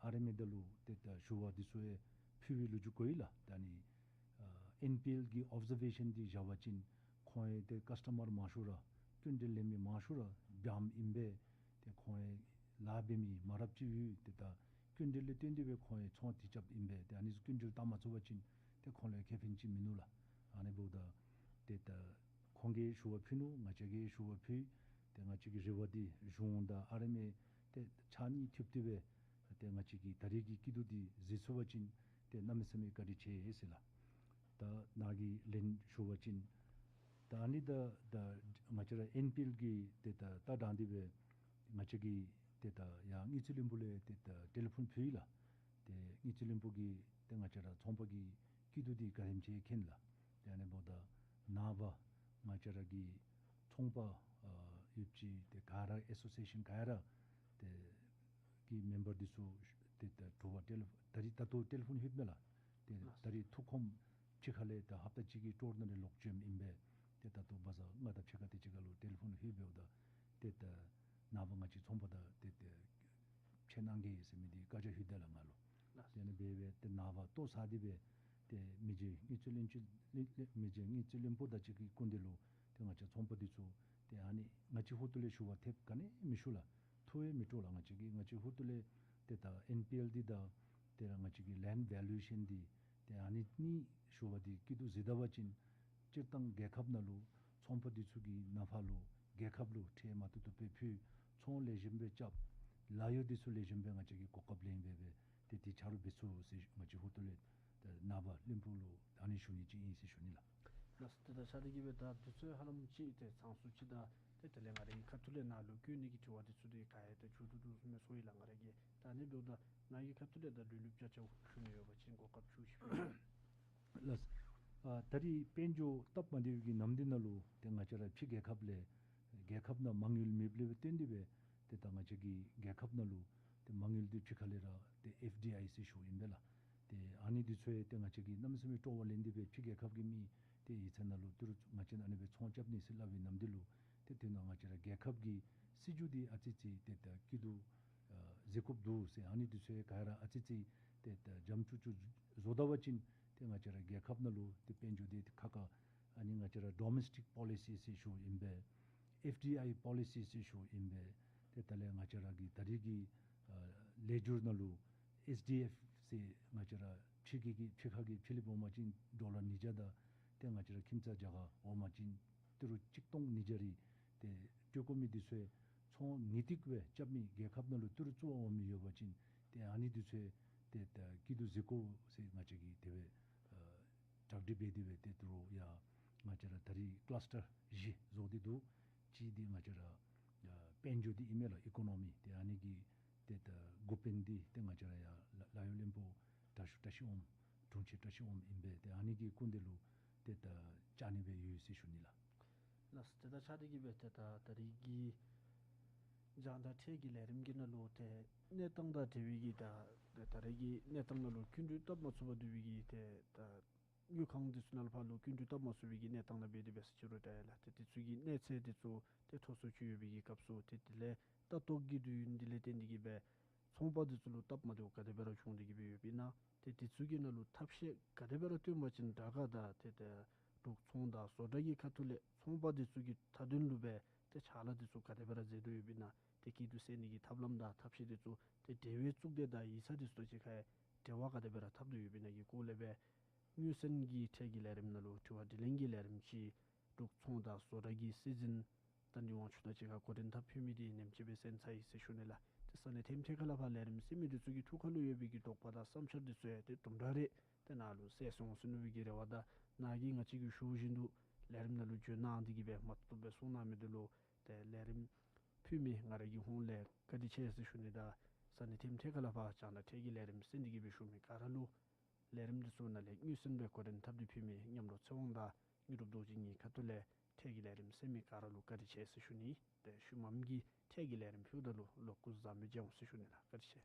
ཨར་ཨེམ་ཨེ་དང་ལུ་ཏེ་ད་ཞུ་བ་འདི་ཚུ་ཡང་ཕུལ་བའི་ལོ་རྒྱུས་གོ་ཡི་ལགས། ད་ཨ་ནི་ཨ་ཨེན་པི་ཨེལ་གྱི་ཨོབ་ཛར་ཝེ་ཤཱན་འདི་བཞག་པ་ཅིན་ཁོང་ཡང་ཏེ་ཀཱསི་ཊ་མར་མང་ཤོས་ར་སྐྱིན་འགྲུལ་ལེན་མི་མང་ཤོས་ར་བྱམོ་ཨིན་པས། ཏེ་ཁོང་ཡང་ལཱ་འབད་མི་མང་རབས་ཅིག་ཡོད། ཏེ་ད་སྐྱིན་འགྲུལ་ལས་བརྟེན་ཏེ་སྦེ་ཁོང་ཡང་ཚོང་འདི་རྐྱབ་ཨིན་པས། ཏེ་ཨ་ནི་ཚུ་སྐྱིན་འགྲུལ་བཏང་མ་ཚུགས་པ་ཅིན་ཏེ་ཁོང་ལུ་ཡང་ཁེ་ཕན་ཅིག་མིན་ནུག་ལགས། ཨ་ནི་འབདཝ་ད་ཏེ་ད་ཁོང་གིས་ཞུ་བ་ཕུལ་ནུག། ང་བཅས་ཀྱིས་ཞུ་བ་ཕུལ། ཏེ་ང་བཅས་ཀྱི་རེ་བ་འདི་གཞུང་དང་ཨར་ཨེམ་ཨེ་ཏེ་ཕྱག་གཉིས་མཐུད་དེ་སྦེ་ཏེ་ང་བཅས་ཀྱི་ད་རེས་ཀྱི་སྐྱིད་སྡུག་འདི་གཟིགས་ཚུགས་པ་ཅིན་ཏེ་གནམ་མེད་ས་མེད་བཀའ་དྲིན་ཆེ་ཟེར་ལགས། ད་ནཱ་གིས་ལན་ཞུ་བ་ཅིན་ད་ཨ་ནི་ད་ད་ང་བཅས་ར་ཨེན་པི་ཨེལ་གྱིས་ཏེ་ད་ལྟ་དྲང་སྟེ་སྦེ་ང་བཅས་ཀྱིས་ཏེ་ད་ཡར་དངུལ་རྩིས་བློན་པོ་ལུ་ཏེ་ད་ཊེ་ལི་ཕོན་ཕུལ་ཡི་ལགས། ཏེ་དངུལ་རྩིས་བློན་པོ་གིས་ཏེ་ང་བཅས་ར་ཚོང་པ་གི་སྐྱིད་སྡུག་འདི་ག་དེམ་ཅིག་མཁྱེན་ལགས། ཏེ་ཨ་ནི་འབདཝ་ད་ནངས་པ་ང་བཅས་ར་གི་ཚོང་པ་ཨ་ཡོདཔ་ཅིག་ཏེ་ག་ར་ཨེ་སོ་སི་ཨེ་ཤཱན་ག་ར་ཏེ་གི་མེམ་བར་འདི་ཚུ་ཏེ་ད་དྲོ་པ་ཊེ་ལི་ད་རིས་ད་ལྟོ་ཊེ་ལི་ཕོན་ལྷོདཔ་མས་ལགས། ཏེ་ལགས། ད་རིས་ཐུགས་ཁོམ་ཅིག་ཁ་ལས་ད་ཧབ་ཏ་གཅིག་གི་སྤྲོ་ནང་ལས་ལོག་བྱོནམ་ཨིན་པས། ཏེ་ད་ལྟོ་བ་ཟ་ལྔ་དང་ཕྱེད་ཀ་དེ་ཅིག་ཁ་ལུ་ཊེ་ལི་ཕོན་ལྷོད་འབདཝ་ད་ཏེ་ད་ནངས་པ་ང་བཅས་ཚོང་པ་དང་ཏེ་ཏེ་ཕྱད་གནང་གེ་ཟེར་མི་འདི་བཀའ་རྒྱ་ཕུལ་ད་ལགས་ང་ལུ། ལགས། ཏེ་ཨ་ནི་སྦེ་སྦེ་ཏེ་ནངས་པ་ལྟོ་བཟའ་སྟེ་སྦེ་ ཏེ་མི་རྗེ་དངུལ་རྩིས་བློན་ཆེན་ལེ་ལེ་མི་རྗེ་དངུལ་རྩིས་བློན་པོ་དང་གཅིག་གི་སྐུ་མདུན་ལུ་ཏེ་ང་བཅས་ཚོང་པ་འདི་ཚུ་ཏེ་ཨ་ནི་ང་བཅས་ཧོར་ཏོ་ལས་ཞུ་བ་ཐེབས་ག་ནི་མི་ཞུ་ལགས། ཐུགས་ཡང་མི་སྤྲོ་ལགས། ང་བཅས་ཀྱི་ང་བཅས་ཧོར་ཏོ་ལས་ཏེ་ད་ཨེན་པི་ཨེལ་འདི་དང་ཏེ་ར་ང་བཅས་ཀྱི་ལེནཌ་ཝེ་ལུ་ཨེ་ཤཱན་འདི་ཏེ་ཨ་ནི་གཉིས་ཞུ་བ་འདི་སྐྱིད་སྡུག་གཟིགས་ད་པ་ཅིན་སྤྱིར་བཏང་རྒྱལ་ཁབ་ནང་ལུ་ཚོང་པ་འདི་ཚུ་གི་ནང་ཕར་ལུ་རྒྱལ་ཁབ་ལུ་ཁྲལ་མ་ཐུབ་ཐུབ་སྦེ་ཕུལ། ཚོང་ལེགས་ཤོམ་སྦེ་རྐྱབ། ལཱ་གཡོག་འདི་ཚུ་ལེགས་ཤོམ་སྦེ་ང་བཅས་ཀྱིས་གོ་སྐབས་ལེན་སྦེ་སྦེ་ཏེ་དེ་ཆ་རོགས་འབད་ཚུགས་ཟེར་ང་བཅས་ཧོར་ཏོ་ལས་ཏེ་ནངས་པ་བློན་པོ་ལུ་ཨ་ནི་ཞུ་ནི་ཅིག་ཨིན་ཟེར་ཞུ་ནི་ལགས། ལགས་སོ། ཏེ་ད་ཆ་འདི་གིས་སྦེ་ད་དུས་ཚོད་ཧ་ལམ་ཅིག་ཏེ་ཚང་སུ་ཅིག་ད་ཏེ་དེ་ལས་ང་རའི་ཁ་ཐུག་ལས་ནཱ་ལུ་བཀོད་ནི་གི་དྲི་བ་འདི་ཚུ་ཏེ་ག་ཡང་ཏེ་མཇུག་བསྡུ་དོ་བཟུམ་སྦེ་སོང་ཡི་ལགས། ང་ར་གིས་ད་ཨ་ནི་འབདཝ་ད་ནཱ་གི་ཁ་ཐུག་ལས་ད་ལུ་ལུ་བརྒྱ་ཆ་ཞུ་ནི་ཡོད་པ་ཅིན་གོ་སྐབས་ཅིག་ཞུ་ཤིག། ལགས། ཨ་ད་རིས་དཔལ་འབྱོར་སྟབས་མ་བདེ་བའི་གི་ནམ་དུས་ནང་ལུ་ཏེ་ང་བཅས་ར་ཕྱི་རྒྱལ་ཁབ་ལས་རྒྱལ་ཁབ་ནང་མ་དངུལ་མེདཔ་ལས་བརྟེན་ཏེ་སྦེ་ཏེ་ད་ང་བཅས་ཀྱི་རྒྱལ་ཁབ་ནང་ལུ་ཏེ་མ་དངུལ་འདི་ཕྱི་ཁ་ལས་ར་ཏེ་ཨེཕ་ཌི་ཨའི་ཟེར་ཞུཝ་ཨིན་པས་ལགས། ཏེ་ཨ་ནི་འདི་ཚུ་ཡང་ཏེ་ང་བཅས་ཀྱིས་གནམ་མེད་ས་མེད་སྤྲོ་བ་ལེན་ཏེ་སྦེ་ཕྱི་རྒྱལ་ཁབ་ཀྱི་མི་ཏེ་ཡིག་ཚང་ནང་ལུ་ཏི་རུ་ང་བཅས་ཨ་ནི་སྦེ་ཚོང་རྐྱབ་ནི་ཟེར་སླབ་པའི་ནམ་དུས་ལུ་ཏེ་དེ་ནང་ང་བཅས་ར་རྒྱལ་ཁབ་ཀྱི་སྲིད་བྱུས་འདི་ཨ་ཙི་ཙི་ཏེ་ད་སྐྱིད་སྡུག་ཨ་གཟིགས་དགོཔ་འདུག་ཟེར། ཨ་ནི་འདི་ཚུ་ཡང་ག་ར་ཨ་ཙི་ཙི་ཏེ་ད་འཇམ་ཅུག་ཅུ་བཟོ་ད་པ་ཅིན་ཏེ་ང་བཅས་ར་རྒྱལ་ཁབ་ནང་ལུ་ཏེ་དཔལ་འབྱོར་འདི་ཏེ་ཁ་ཁ་ཨ་ནི་ང་བཅས་ར་ཌོ་མེས་ཊིག་པོ་ལི་སི་ཟེར་ཞུཝ་ཨིན་པས། ཨེཕ་ཌི་ཨའི་པོ་ལི་སི་ཟེར་ཞུཝ་ཨིན་པས། ཏེ་ད་ལས་ང་བཅས་ར་གི་ད་རིས་ཀྱི་ཨ་ལེགས་སྒྱུར་ནང་ལུ་ཨེས་ཌི་ཨེཕ་ཟེར་ང་བཅས་ར་ཕྱི་རྒྱལ་གྱི་ཕྱི་ཁ་གི་ཕྱི་གླིངཔ་འོང་པ་ཅིན་ཌོ་ལར་ཉིས་བརྒྱ་དང་ཏེ་ང་བཅས་ར་ཁྱིམ་ཚང་རྒྱ་གར་འོང་པ་ཅིན་ཏི་རུ་གཅིག་སྟོང་ཉིས་བརྒྱ་རེ། ཏེ་སྤྲོད་དགོ་མི་འདི་ཚུ་ཡང་ཚོང་ངེས་ཏིག་སྦེ་རྐྱབ་མི་རྒྱལ་ཁབ་ནང་ལུ་ཏི་རུ་བཙུགས་འོང་མི་ཡོད་པ་ཅིན་ཏེ་ཨ་ནི་འདི་ཚུ་ཡང་ཏེ་ད་སྐྱིད་སྡུག་གཟིགས་དགོ་ཟེར་ང་བཅས་ཀྱིས་དེ་སྦེ་ཨ་གྲ་སྒྲིག་འབད་དེ་སྦེ་ཏེ་ཏི་རུ་ཡང་ང་བཅས་ར་ད་རིས་ཀ་ལ་སི་ཊར་བཞི་བཟོ་སྟེ་འདུག། གཅིག་འདི་ང་བཅས་ར་ཨ་དཔལ་འབྱོར་འདི་ཨིན་མས་ལགས། ཨི་ཀོ་ནོ་མི། ཏེ་ཨ་ནི་གི་ཏེ་ད་འགོ་དཔོན་འདི་ཏེ་ང་བཅས་ར་ཡར་ལ་ལཱ་གཡོག་བློན་པོ་དྲག་ཤོས་བཀྲ་ཤིས་འོགམ་དྲུང་ཆེན་བཀྲ་ཤིས་འོགམ་ཨིན་པས། ཏེ་ཨ་ནི་གི་སྐུ་མདུན་ལུ་ཏེ་ད་བཅར་ནི་སྦེ་ཡོད་ཟེར་ཞུ་ནི་ལགས། ལགས་སོ། ཏེ་ད་ཆ་འདི་གིས་སྦེ་ཏེ་ད་ད་རིས་ཀྱི་རྒྱང་བསྒྲགས་ཐད་ཀྱི་ལས་རིམ་གྱི་ནང་ལུ་ཏེ་གནས་སྟངས་དང་འབྲེལ་བའི་གི་ད་ད་རིས་ཀྱི་གནས་སྟངས་ནང་ལུ་སྐྱིན་འགྲུལ་བཏབ་མ་ཚུགས་པར་སྡོད་པའི་གི་ཏེ་ད་དངུལ་ཁང་འདི་ཚུ་ནང་ལུ་ཕར་ལུ་སྐྱིན་འགྲུལ་བཏབ་མ་ཚུགས་པའི་གི་གནས་སྟངས་ནང་སྦེ་དེ་སྦེ་ཟེར་ཅི་རུང་འདྲ་ཡ་ལགས། ཏེ་དེ་ཚུ་གི་གནས་ཚད་འདི་ཚུ་ཏེ་མཐོ་སུ་ཅིག་ཡོད་པའི་གི་སྐབས་སུ་ཏེ་དེ་ལས་ལྟ་རྟོག་གི་དུས་ཡུན་འདི་ལས་བརྟེན་ཏེ་གིས་སྦེ་ཚོང་པ་འདི་ཚུ་ལུ་སྟབས་མ་བདེཝ་ག་དེ་སྦེ་ར་བྱུང་སྟེ་གིས་སྦེ་ཡོདཔ་ཨིན་ན། ཏེ་དེ་ཚུ་གི་ནང་ལུ་ཐབས་ཤེས་ག་དེ་སྦེ་ར་བཏོན་པ་ཅིན་དྲག་ག་དང་ཏེ་ཏེ་འབྲུག་ཚོང་དང་བཟོ་གྲྭ་གི་ཁ་ཐུག་ལས་ཚོང་པ་འདི་ཚུ་གི་མཐའ་དོན་ལུ་སྦེ་ཏེ་ཕྱག་ལཱ་འདི་ཚུ་ག་དེ་སྦེ་ར་མཛད་དོ་ཡོདཔ་ཨིན་ན། ཏེ་སྐྱིད་སྡུག་སེལ་ནི་གི་ཐབས་ལམ་དང་ཐབས་ཤེས་འདི་ཚུ་ཏེ་འབྲེལ་བའི་གཙུག་སྡེ་དང་ཡིག་ཚང་འདི་ཚུ་དང་གཅིག་ཁར་འབྲེལ་བ་ག་དེ་སྦེ་ར་འཐབ་སྟེ་ཡོདཔ་ཨིན་ན་གི་སྐོར་ལས་སྦེ་དངུལ་ཟོན་གྱི་ཐད་ཀྱི་ལས་རིམ་ནང་ལུ་དྲི་བ་དྲིས་ལན་གྱི་ལས་རིམ་ཅིག་འབྲུག་ཚོང་དང་བཟོ་གྲྭ་གི་སྲིད་འཛིན་དར་ནི་དབང་ཕྱུག་དང་གཅིག་ཁར་གོ་སྒྲིག་འཐབ་ཕུལ་མི་འདི་ནེམ་ཅིག་སྦེ་གསན་ཚར་ཡི་ཟེར་ཞུ་ནི་ལགས། ཏེ་ས་གནས་ཐེམ་ཐེ་ཁ་ལས་ཕར་ལས་རིམ་གསན་མི་འདི་ཚུ་གི་ཐུགས་ཁར་ལུ་ཡོད་པའི་གི་དོགས་པ་དང་བསམ་འཆར་འདི་ཚུ་ཡང་ཏེ་དུམ་གྲ་རེ་ཏེ་ནཱ་ལུ་གསལ་སོང་ཟེར་མནོ་བའི་གི་རེ་བ་དང་ནཱ་གིས་ང་བཅས་ཀྱིས་ཞུ་བཞིན་དུ་ལས་རིམ་ནང་ལུ་བྱོན་གནང་སྟེ་གིས་སྦེ་མ་བཏུབ་སྦེ་གསུང་གནང་མི་འདི་ལུ་ཏེ་ལས་རིམ་ཕུལ་མི་ང་རའི་གི་ཧོངས་ལས་བཀའ་དྲིན་ཆེ་ཟེར་ཞུ་ནི་དང་ས་གནས་ཐེམ་ཐེ་ཁ་ལས་ཕར་རྒྱང་བསྒྲགས་ཐད་ཀྱི་ལས་རིམ་གསན་ཏེ་གིས་སྦེ་བཞུགས་མི་ག་ར་ལུ་ལས་རིམ་འདི་ཚུ་ནང་ལས་དངུལ་ཟོན་སྦེ་གོ་སྒྲིག་འཐབ་སྟེ་ཕུལ་མི་མཉམ་རོགས་ཚེ་དབང་དང་དངོས་གྲུབ་རྡོ་རྗེ་གཉིས་ཁ་ཐུག་ལས་ཐད་ཀྱི་ལས་རིམ་གསན་མི་ག་ར་ལུ་བཀའ་དྲིན་ཆེ་ཟེར་ཞུ་ནི། ཏེ་ཤུལ་མམ་གྱི་ཐད་ཀྱི་ལས་རིམ་ཕུལཝ་ད་ལུ་ལོག་སྐུ་གཟུགས་བཟང་པོ་སྦེ་མཇལ་འོང་ཟེར་ཞུ་ནི་ལགས། བཀའ་དྲིན་ཆེ།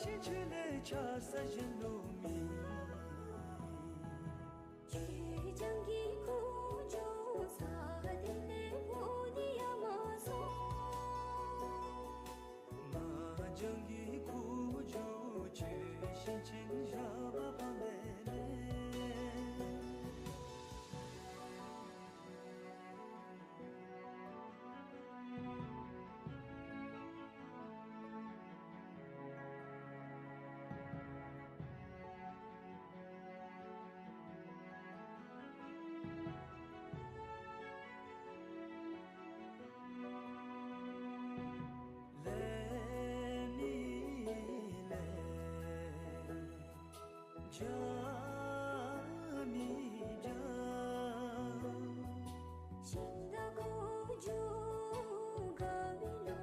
ཕྱིན་ཆད་ལས་ཆགས་ས་གཞན་ལུ་མེད། ཆོས་སྦྱང་གི་ཁུ་བྱུག་ས་དེ་ལས་བུ་འདི་ཡང་མ་སོང་། ང་སྦྱང་གི་ཁུ་བྱུག་ཆོས་བཤད་ཕྱིན་བཞག་པ་སྤང་པའི་མེ། ལེན་མི་ལེན། བྱ་མི་བྱ། ཤིང་རྟ་ཁུ་བྱུག་དགའ་མི་ལུ་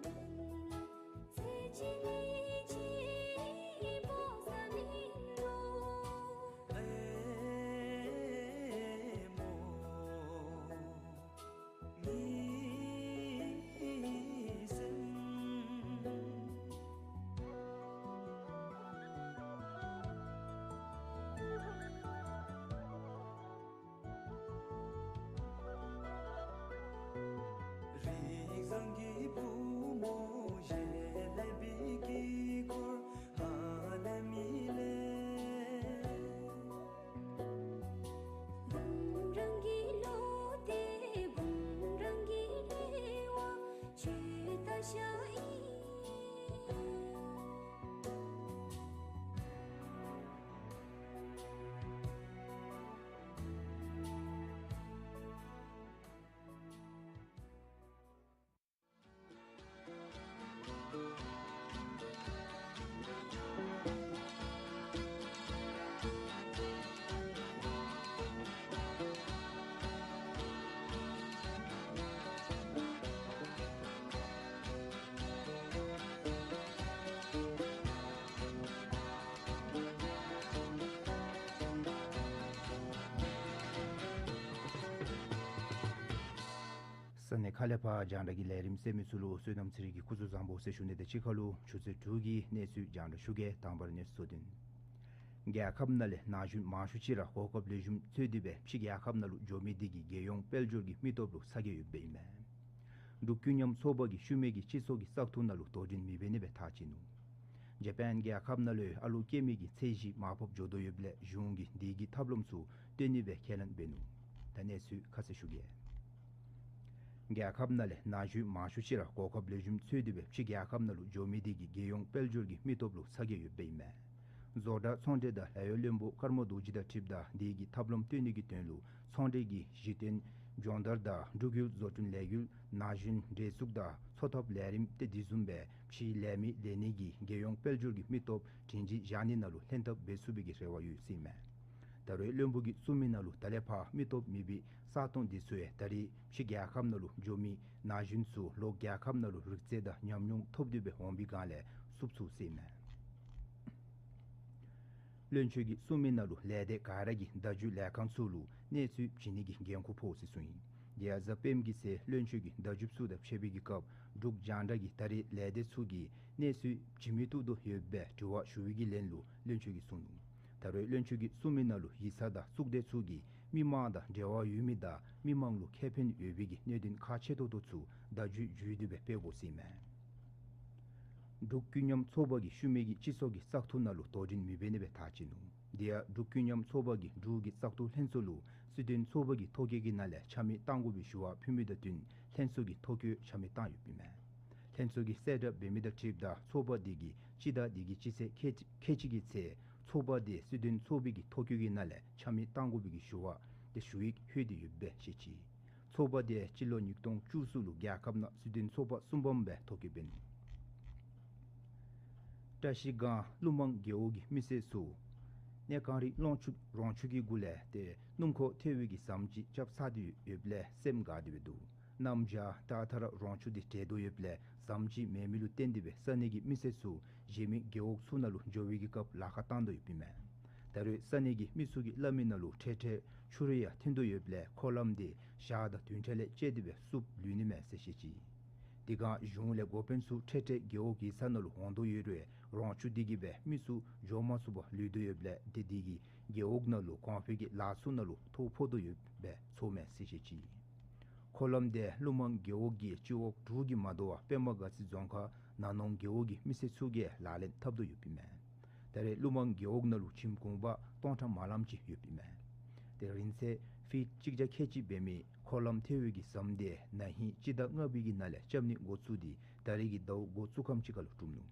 ལེན། ཚེ་གཅིག་ནི་གཅིག་འབོ་ས་མིན་འདུག། ཨེ་མོ། མི་སེམས། རིགས་བཟང་གི་བུ་མོ་གཞན་ལེན་པའི་དཀྱིལ་འཁོར་ཧ་ལས་མི་ལེན། བུམ་རང་གི་བློ་དེ་བུམ་རང་གི་རེ་བ་ཆོས་ལྟ་བྱ་ཨིན། ས་གནས་ཁག་ལས་ཕར་རྒྱང་བསྒྲགས་ཀྱི་ལས་རིམ་གསན་མི་ཚུ་ལུ་བསོད་ནམས་ཚེ་རིང་གི་སྐུ་གཟུགས་བཟང་པོ་ཟེར་ཞུ་ནི་དང་གཅིག་ཁར་ལུ་ཆུ་ཚོད་དྲུག་གི་གནས་ཚུལ་རྒྱང་བསྒྲགས་ཞུ་གེ། དང་པ་ར་གནས་ཚུལ་བསྡུ་སྒྲིག། རྒྱལ་ཁབ་ནང་ལས་ན་གཞོན་མང་ཤོས་ཅིག་ར་གོ་སྐབས་ལེགས་ཤོམ་འཚོལ་ཏེ་སྦེ་ཕྱི་རྒྱལ་ཁབ་ནང་ལུ་འགྱོ་མི་འདི་གིས་རྒྱལ་ཡོངས་དཔལ་འབྱོར་གྱི་མི་སྟོབས་ལུ་ཚ་གྱང་ཡོདཔ་ཨིན་མས། འབྲུག་ཀུན་མཉམ་ཚོགས་པ་གིས་ཤུལ་མའི་གི་སྤྱི་ཚོགས་ཀྱི་བཙག་འཐུ་ནང་ལུ་དོ་འགྲན་མི་འབད་ནི་སྦེ་ཐག་བཅད་ནུག། ཇ་པཱན་རྒྱལ་ཁབ་ནང་ལུ་ཨ་ལོ་སྐྱེ་མི་གི་ཚད་གཞི་མར་ཕབ་འགྱོ་དོ་ཡོདཔ་ལས་གཞུང་གིས་འདི་གི་ཐབས་ལམ་ཚུ་བཏོན་ནི་སྦེ་ཁས་ལེན་འབད་ནུག། ད་གནས་ཚུལ་ཁ་གསལ་ཞུ་གེ། རྒྱལ་ཁབ་ནང་ལས་ན་གཞོན་མང་ཤོས་ཅིག་ར་གོ་སྐབས་ལེགས་ཤོམ་འཚོལ་ཏེ་སྦེ་ཕྱི་རྒྱལ་ཁབ་ནང་ལུ་འགྱོ་མི་འདི་གིས་རྒྱལ་ཡོངས་དཔལ་འབྱོར་གྱི་མི་སྟོབས་ལུ་ཚ་གྱང་ཡོདཔ་ཨིན་མས། བཟོ་གྲྭ་ཚོང་འབྲེལ་དང་ལཱ་གཡོག་བློན་པོ་ཀརྨ་རྡོ་རྗེ་དང་འཁྲིལཝ་ད་འདི་གི་ཐབས་ལམ་བཏོན་ནི་གི་དོན་ལུ་ཚོང་འབྲེལ་གྱི་གཞི་རྟེན་སྦྱོང་བརྡར་དང་འབྲུག་ཡུལ་བཟོ་སྐྲུན་ལས་འགུལ་ན་གཞོན་འབྲེལ་གཏུག་དང་འཚོ་ཐབས་ལས་རིམ་ཏེ་དེ་བཟུམ་སྦེ་ཕྱིའི་ལས་མི་ལེན་ནི་གི་རྒྱལ་ཡོངས་དཔལ་འབྱོར་གྱི་མི་སྟོབས་སྒྲིང་སྒྲིང་བཞག་ནི་ནང་ལུ་ལྷན་ཐབས་འབད་ཚུགས་པའི་གི་རེ་བ་ཡོད་ཟེར་ཨིན་མས། ད་རེས་བློན་པོ་གིས་གསུངས་མི་ནང་ལུ་ད་ལས་ཕར་མི་སྟོབས་མེད་པའི་ས་སྟོང་འདི་ཚུ་ཡང་ད་རེས་ཕྱི་རྒྱལ་ཁབ་ནང་ལུ་འགྱོ་མི་ན་གཞོན་ཚུ་ལོག་རྒྱལ་ཁབ་ནང་ལུ་རིག་རྩལ་དང་ཉམས་མྱོང་ཐོབ་སྟེ་སྦེ་འོང་པའི་སྒང་ལས་བསུབ་ཚུགས་ཟེར་ཨིན་མས། བློན་ཆེན་གྱིས་གསུངས་མི་ནང་ལུ་ལས་སྡེ་ག་ར་གིས་བརྡ་བརྒྱུད་ལས་ཁང་ཚུ་ལུ་གནས་ཚུལ་བྱིན་ནི་གི་འགན་ཁུར་ཕོག་ཟེར་གསུངས་ཡི། དེ་ཡང་གཟའ་སྤེནམ་གི་ཚེས་བློན་ཆེན་གྱིས་བརྡ་བརྒྱུདཔ་ཚུ་དང་ཕྱད་པའི་གི་སྐབས་འབྲུག་རྒྱང་བསྒྲགས་ཀྱིས་ད་རེས་ལས་སྡེ་ཚུ་གིས་གནས་ཚུལ་བྱིན་མི་བཏུབ་དོ་ཡོདཔ་སྦེ་དྲི་བ་ཞུ་བའི་གི་ལན་ལུ་བློན་ཆེན་གྱིས་གསུངས་ནུག། ད་རེས་བློན་ཆེན་གྱིས་གསུངས་མི་ནང་ལུ་ཡིག་ཚང་དང་གཙུག་སྡེ་ཚུ་གིས་མི་མང་དང་འབྲེལ་བ་ཡོད་མི་དང་མི་མང་ལུ་ཁེ་ཕན་ཡོད་པའི་གི་གནད་དོན་ཁག་ཆེ་ཏོག་ཏོ་ཚུ་བརྡ་བརྒྱུད་བརྒྱུད་དེ་སྦེ་སྤེལ་དགོ་ཟེར་ཨིན་མས། འབྲུག་ཀུན་མཉམ་ཚོགས་པ་གིས་ཤུལ་མའི་གི་སྤྱི་ཚོགས་ཀྱི་བཙག་འཐུ་ནང་ལུ་དོ་འགྲན་མི་འབད་ནི་སྦེ་ཐག་བཅད་ནུག། དེ་ཡང་འབྲུག་ཀུན་མཉམ་ཚོགས་པ་གིས་འབྲུག་གི་བཙག་འཐུ་ལྷན་ཚོགས་ལུ་སྲིད་དོན་ཚོགས་པ་གི་ཐོ་བཀོད་ཀྱི་ནང་ལས་ཆ་མེད་གཏང་དགོ་པའི་ཞུ་བ་ཕུལ་མི་དང་བསྟུན་ལྷན་ཚོགས་ཀྱི་ཐོ་བཀོད་ཆ་མེད་བཏང་ཡོདཔ་ཨིན་མས། ལྷན་ཚོགས་ཀྱིས་གསལ་བསྒྲགས་འབད་མི་དང་འཁྲིལཝ་ད་ཚོགས་པ་དེ་གིས་སྤྱི་ཟླ་འདི་གི་སྤྱི་ཚེས་ཁལ་ཁལ་གཅིག་གི་ཚེ་ཚོགས་པ་དེ་སྲིད་དོན་ཚོགས་པའི་གི་ཐོ་བཀོད་ཀྱི་ནང་ལས་ཆ་མེད་གཏང་དགོ་པའི་གི་ཞུ་བ་དེ་ཞུ་ཡིག་ལྷོད་དེ་ཡོདཔ་སྦེ་བཤད་ཅི། ཚོགས་པ་དེ་སྤྱི་ལོ་ཉིས་སྟོང་བཅུ་གསུམ་ལུ་རྒྱལ་ཁབ་ནང་སྲིད་དོན་ཚོགས་པ་གསུམ་པམ་སྦེ་ཐོ་བཀོད་འབད་ནུག། བཀྲ་ཤིས་སྒང་ཀླུ་མང་རྒེད་འོག་གི་མི་སེར་ཚུ་གནས་གངས་རི་ཀློང་ཆུ་རོང་ཆུ་གི་གུ་ལས་ཏེ་སྣུམ་འཁོར་ཐལ་བའི་གི་ཟམ་ཅིག་རྐྱབ་ཚར་ཏེ་ཡོདཔ་ལས་སེམས་དགའ་སྟེ་སྦེ་འདུག། གནམ་བྱཱར་ད་ཐ་ར་རོང་ཆུ་འདི་བྲེག་དོ་ཡོདཔ་ལས་ཟམ་ཅིག་མེད་མི་ལུ་བརྟེན་ཏེ་སྦེ་ས་གནས་ཀྱི་མི་སེར་ཚུ་གཞན་མི་རྒེད་འོག་ཚུ་ནང་ལུ་འགྱོ་བའི་གི་སྐབས་ལཱ་ཁག་བཏང་དོ་ཡོདཔ་ཨིན་མས། ད་རེས་ས་གནས་ཀྱི་མི་ཚུ་གིས་སླབ་མི་ནང་ལུ་འཕྲལ་འཕྲལ་ཆུ་རུད་ཡང་ཐོན་དོ་ཡོདཔ་ལས་འཁོར་ལམ་འདི་ཞག་དང་བདུན་ཕྲག་ལས་བཅད་དེ་སྦེ་བསུབ་ལུས་ནི་མས་ཟེར་བཤད་ཅི། དེ་སྒང་གཞུང་ལས་འགོ་དཔོན་ཚུ་འཕྲལ་འཕྲལ་རྒེད་འོག་ཡིག་ཚང་ནང་ལུ་འོང་དོ་ཡོད་རུང་རོང་ཆུ་དེ་གིས་སྦེ་མི་ཚུ་འགྱོ་མ་ཚུགས་པར་ལུས་དོ་ཡོདཔ་ལས་ཏེ་དེ་གིས་རྒེད་འོག་ནང་ལུ་གོང་འཕེལ་གྱི་ལཱ་ཚུ་ནང་ལུ་ཐོ་ཕོག་དོ་ཡོདཔ་སྦེ་ཚོརཝ་མས་ཟེར་བཤད་ཅི། འཁོར་ལམ་དེ་ཀླུ་མང་རྒེད་འོག་གི་སྤྱི་འོག་དྲུག་གིས་མ་དོ་བར་པདྨ་དགའ་ཚལ་རྫོང་ཁག་ན་ནོང་རྒེད་འོག་གི་མི་སེར་ཚུ་གིས་ལག་ལེན་འཐབ་དོ་ཡོདཔ་ཨིན་མས། ད་རེས་ཀླུ་མང་རྒེད་འོག་ནང་ལུ་ཁྱིམ་གུང་པ་སྟོང་ཕྲག་མ་ལམ་ཅིག་ཡོདཔ་ཨིན་མས། ཏེ་རིང་ཚད་ཕིཊ་གཅིག་བརྒྱ་ཁལ་གཅིག་འབད་མི་འཁོར་ལམ་ཐལ་བའི་གི་ཟམ་དེ་ན་ཧིང་སྤྱི་ཟླ་ལྔ་པའི་གི་ནང་ལས་རྐྱབ་ནི་འགོ་བཙུགས་ཏེ་ད་རེས་ཀྱི་ཟླཝ་འགོ་བཙུགས་ཁམས་ཅིག་ཁར་ལུ་གྲུབ་ནུག།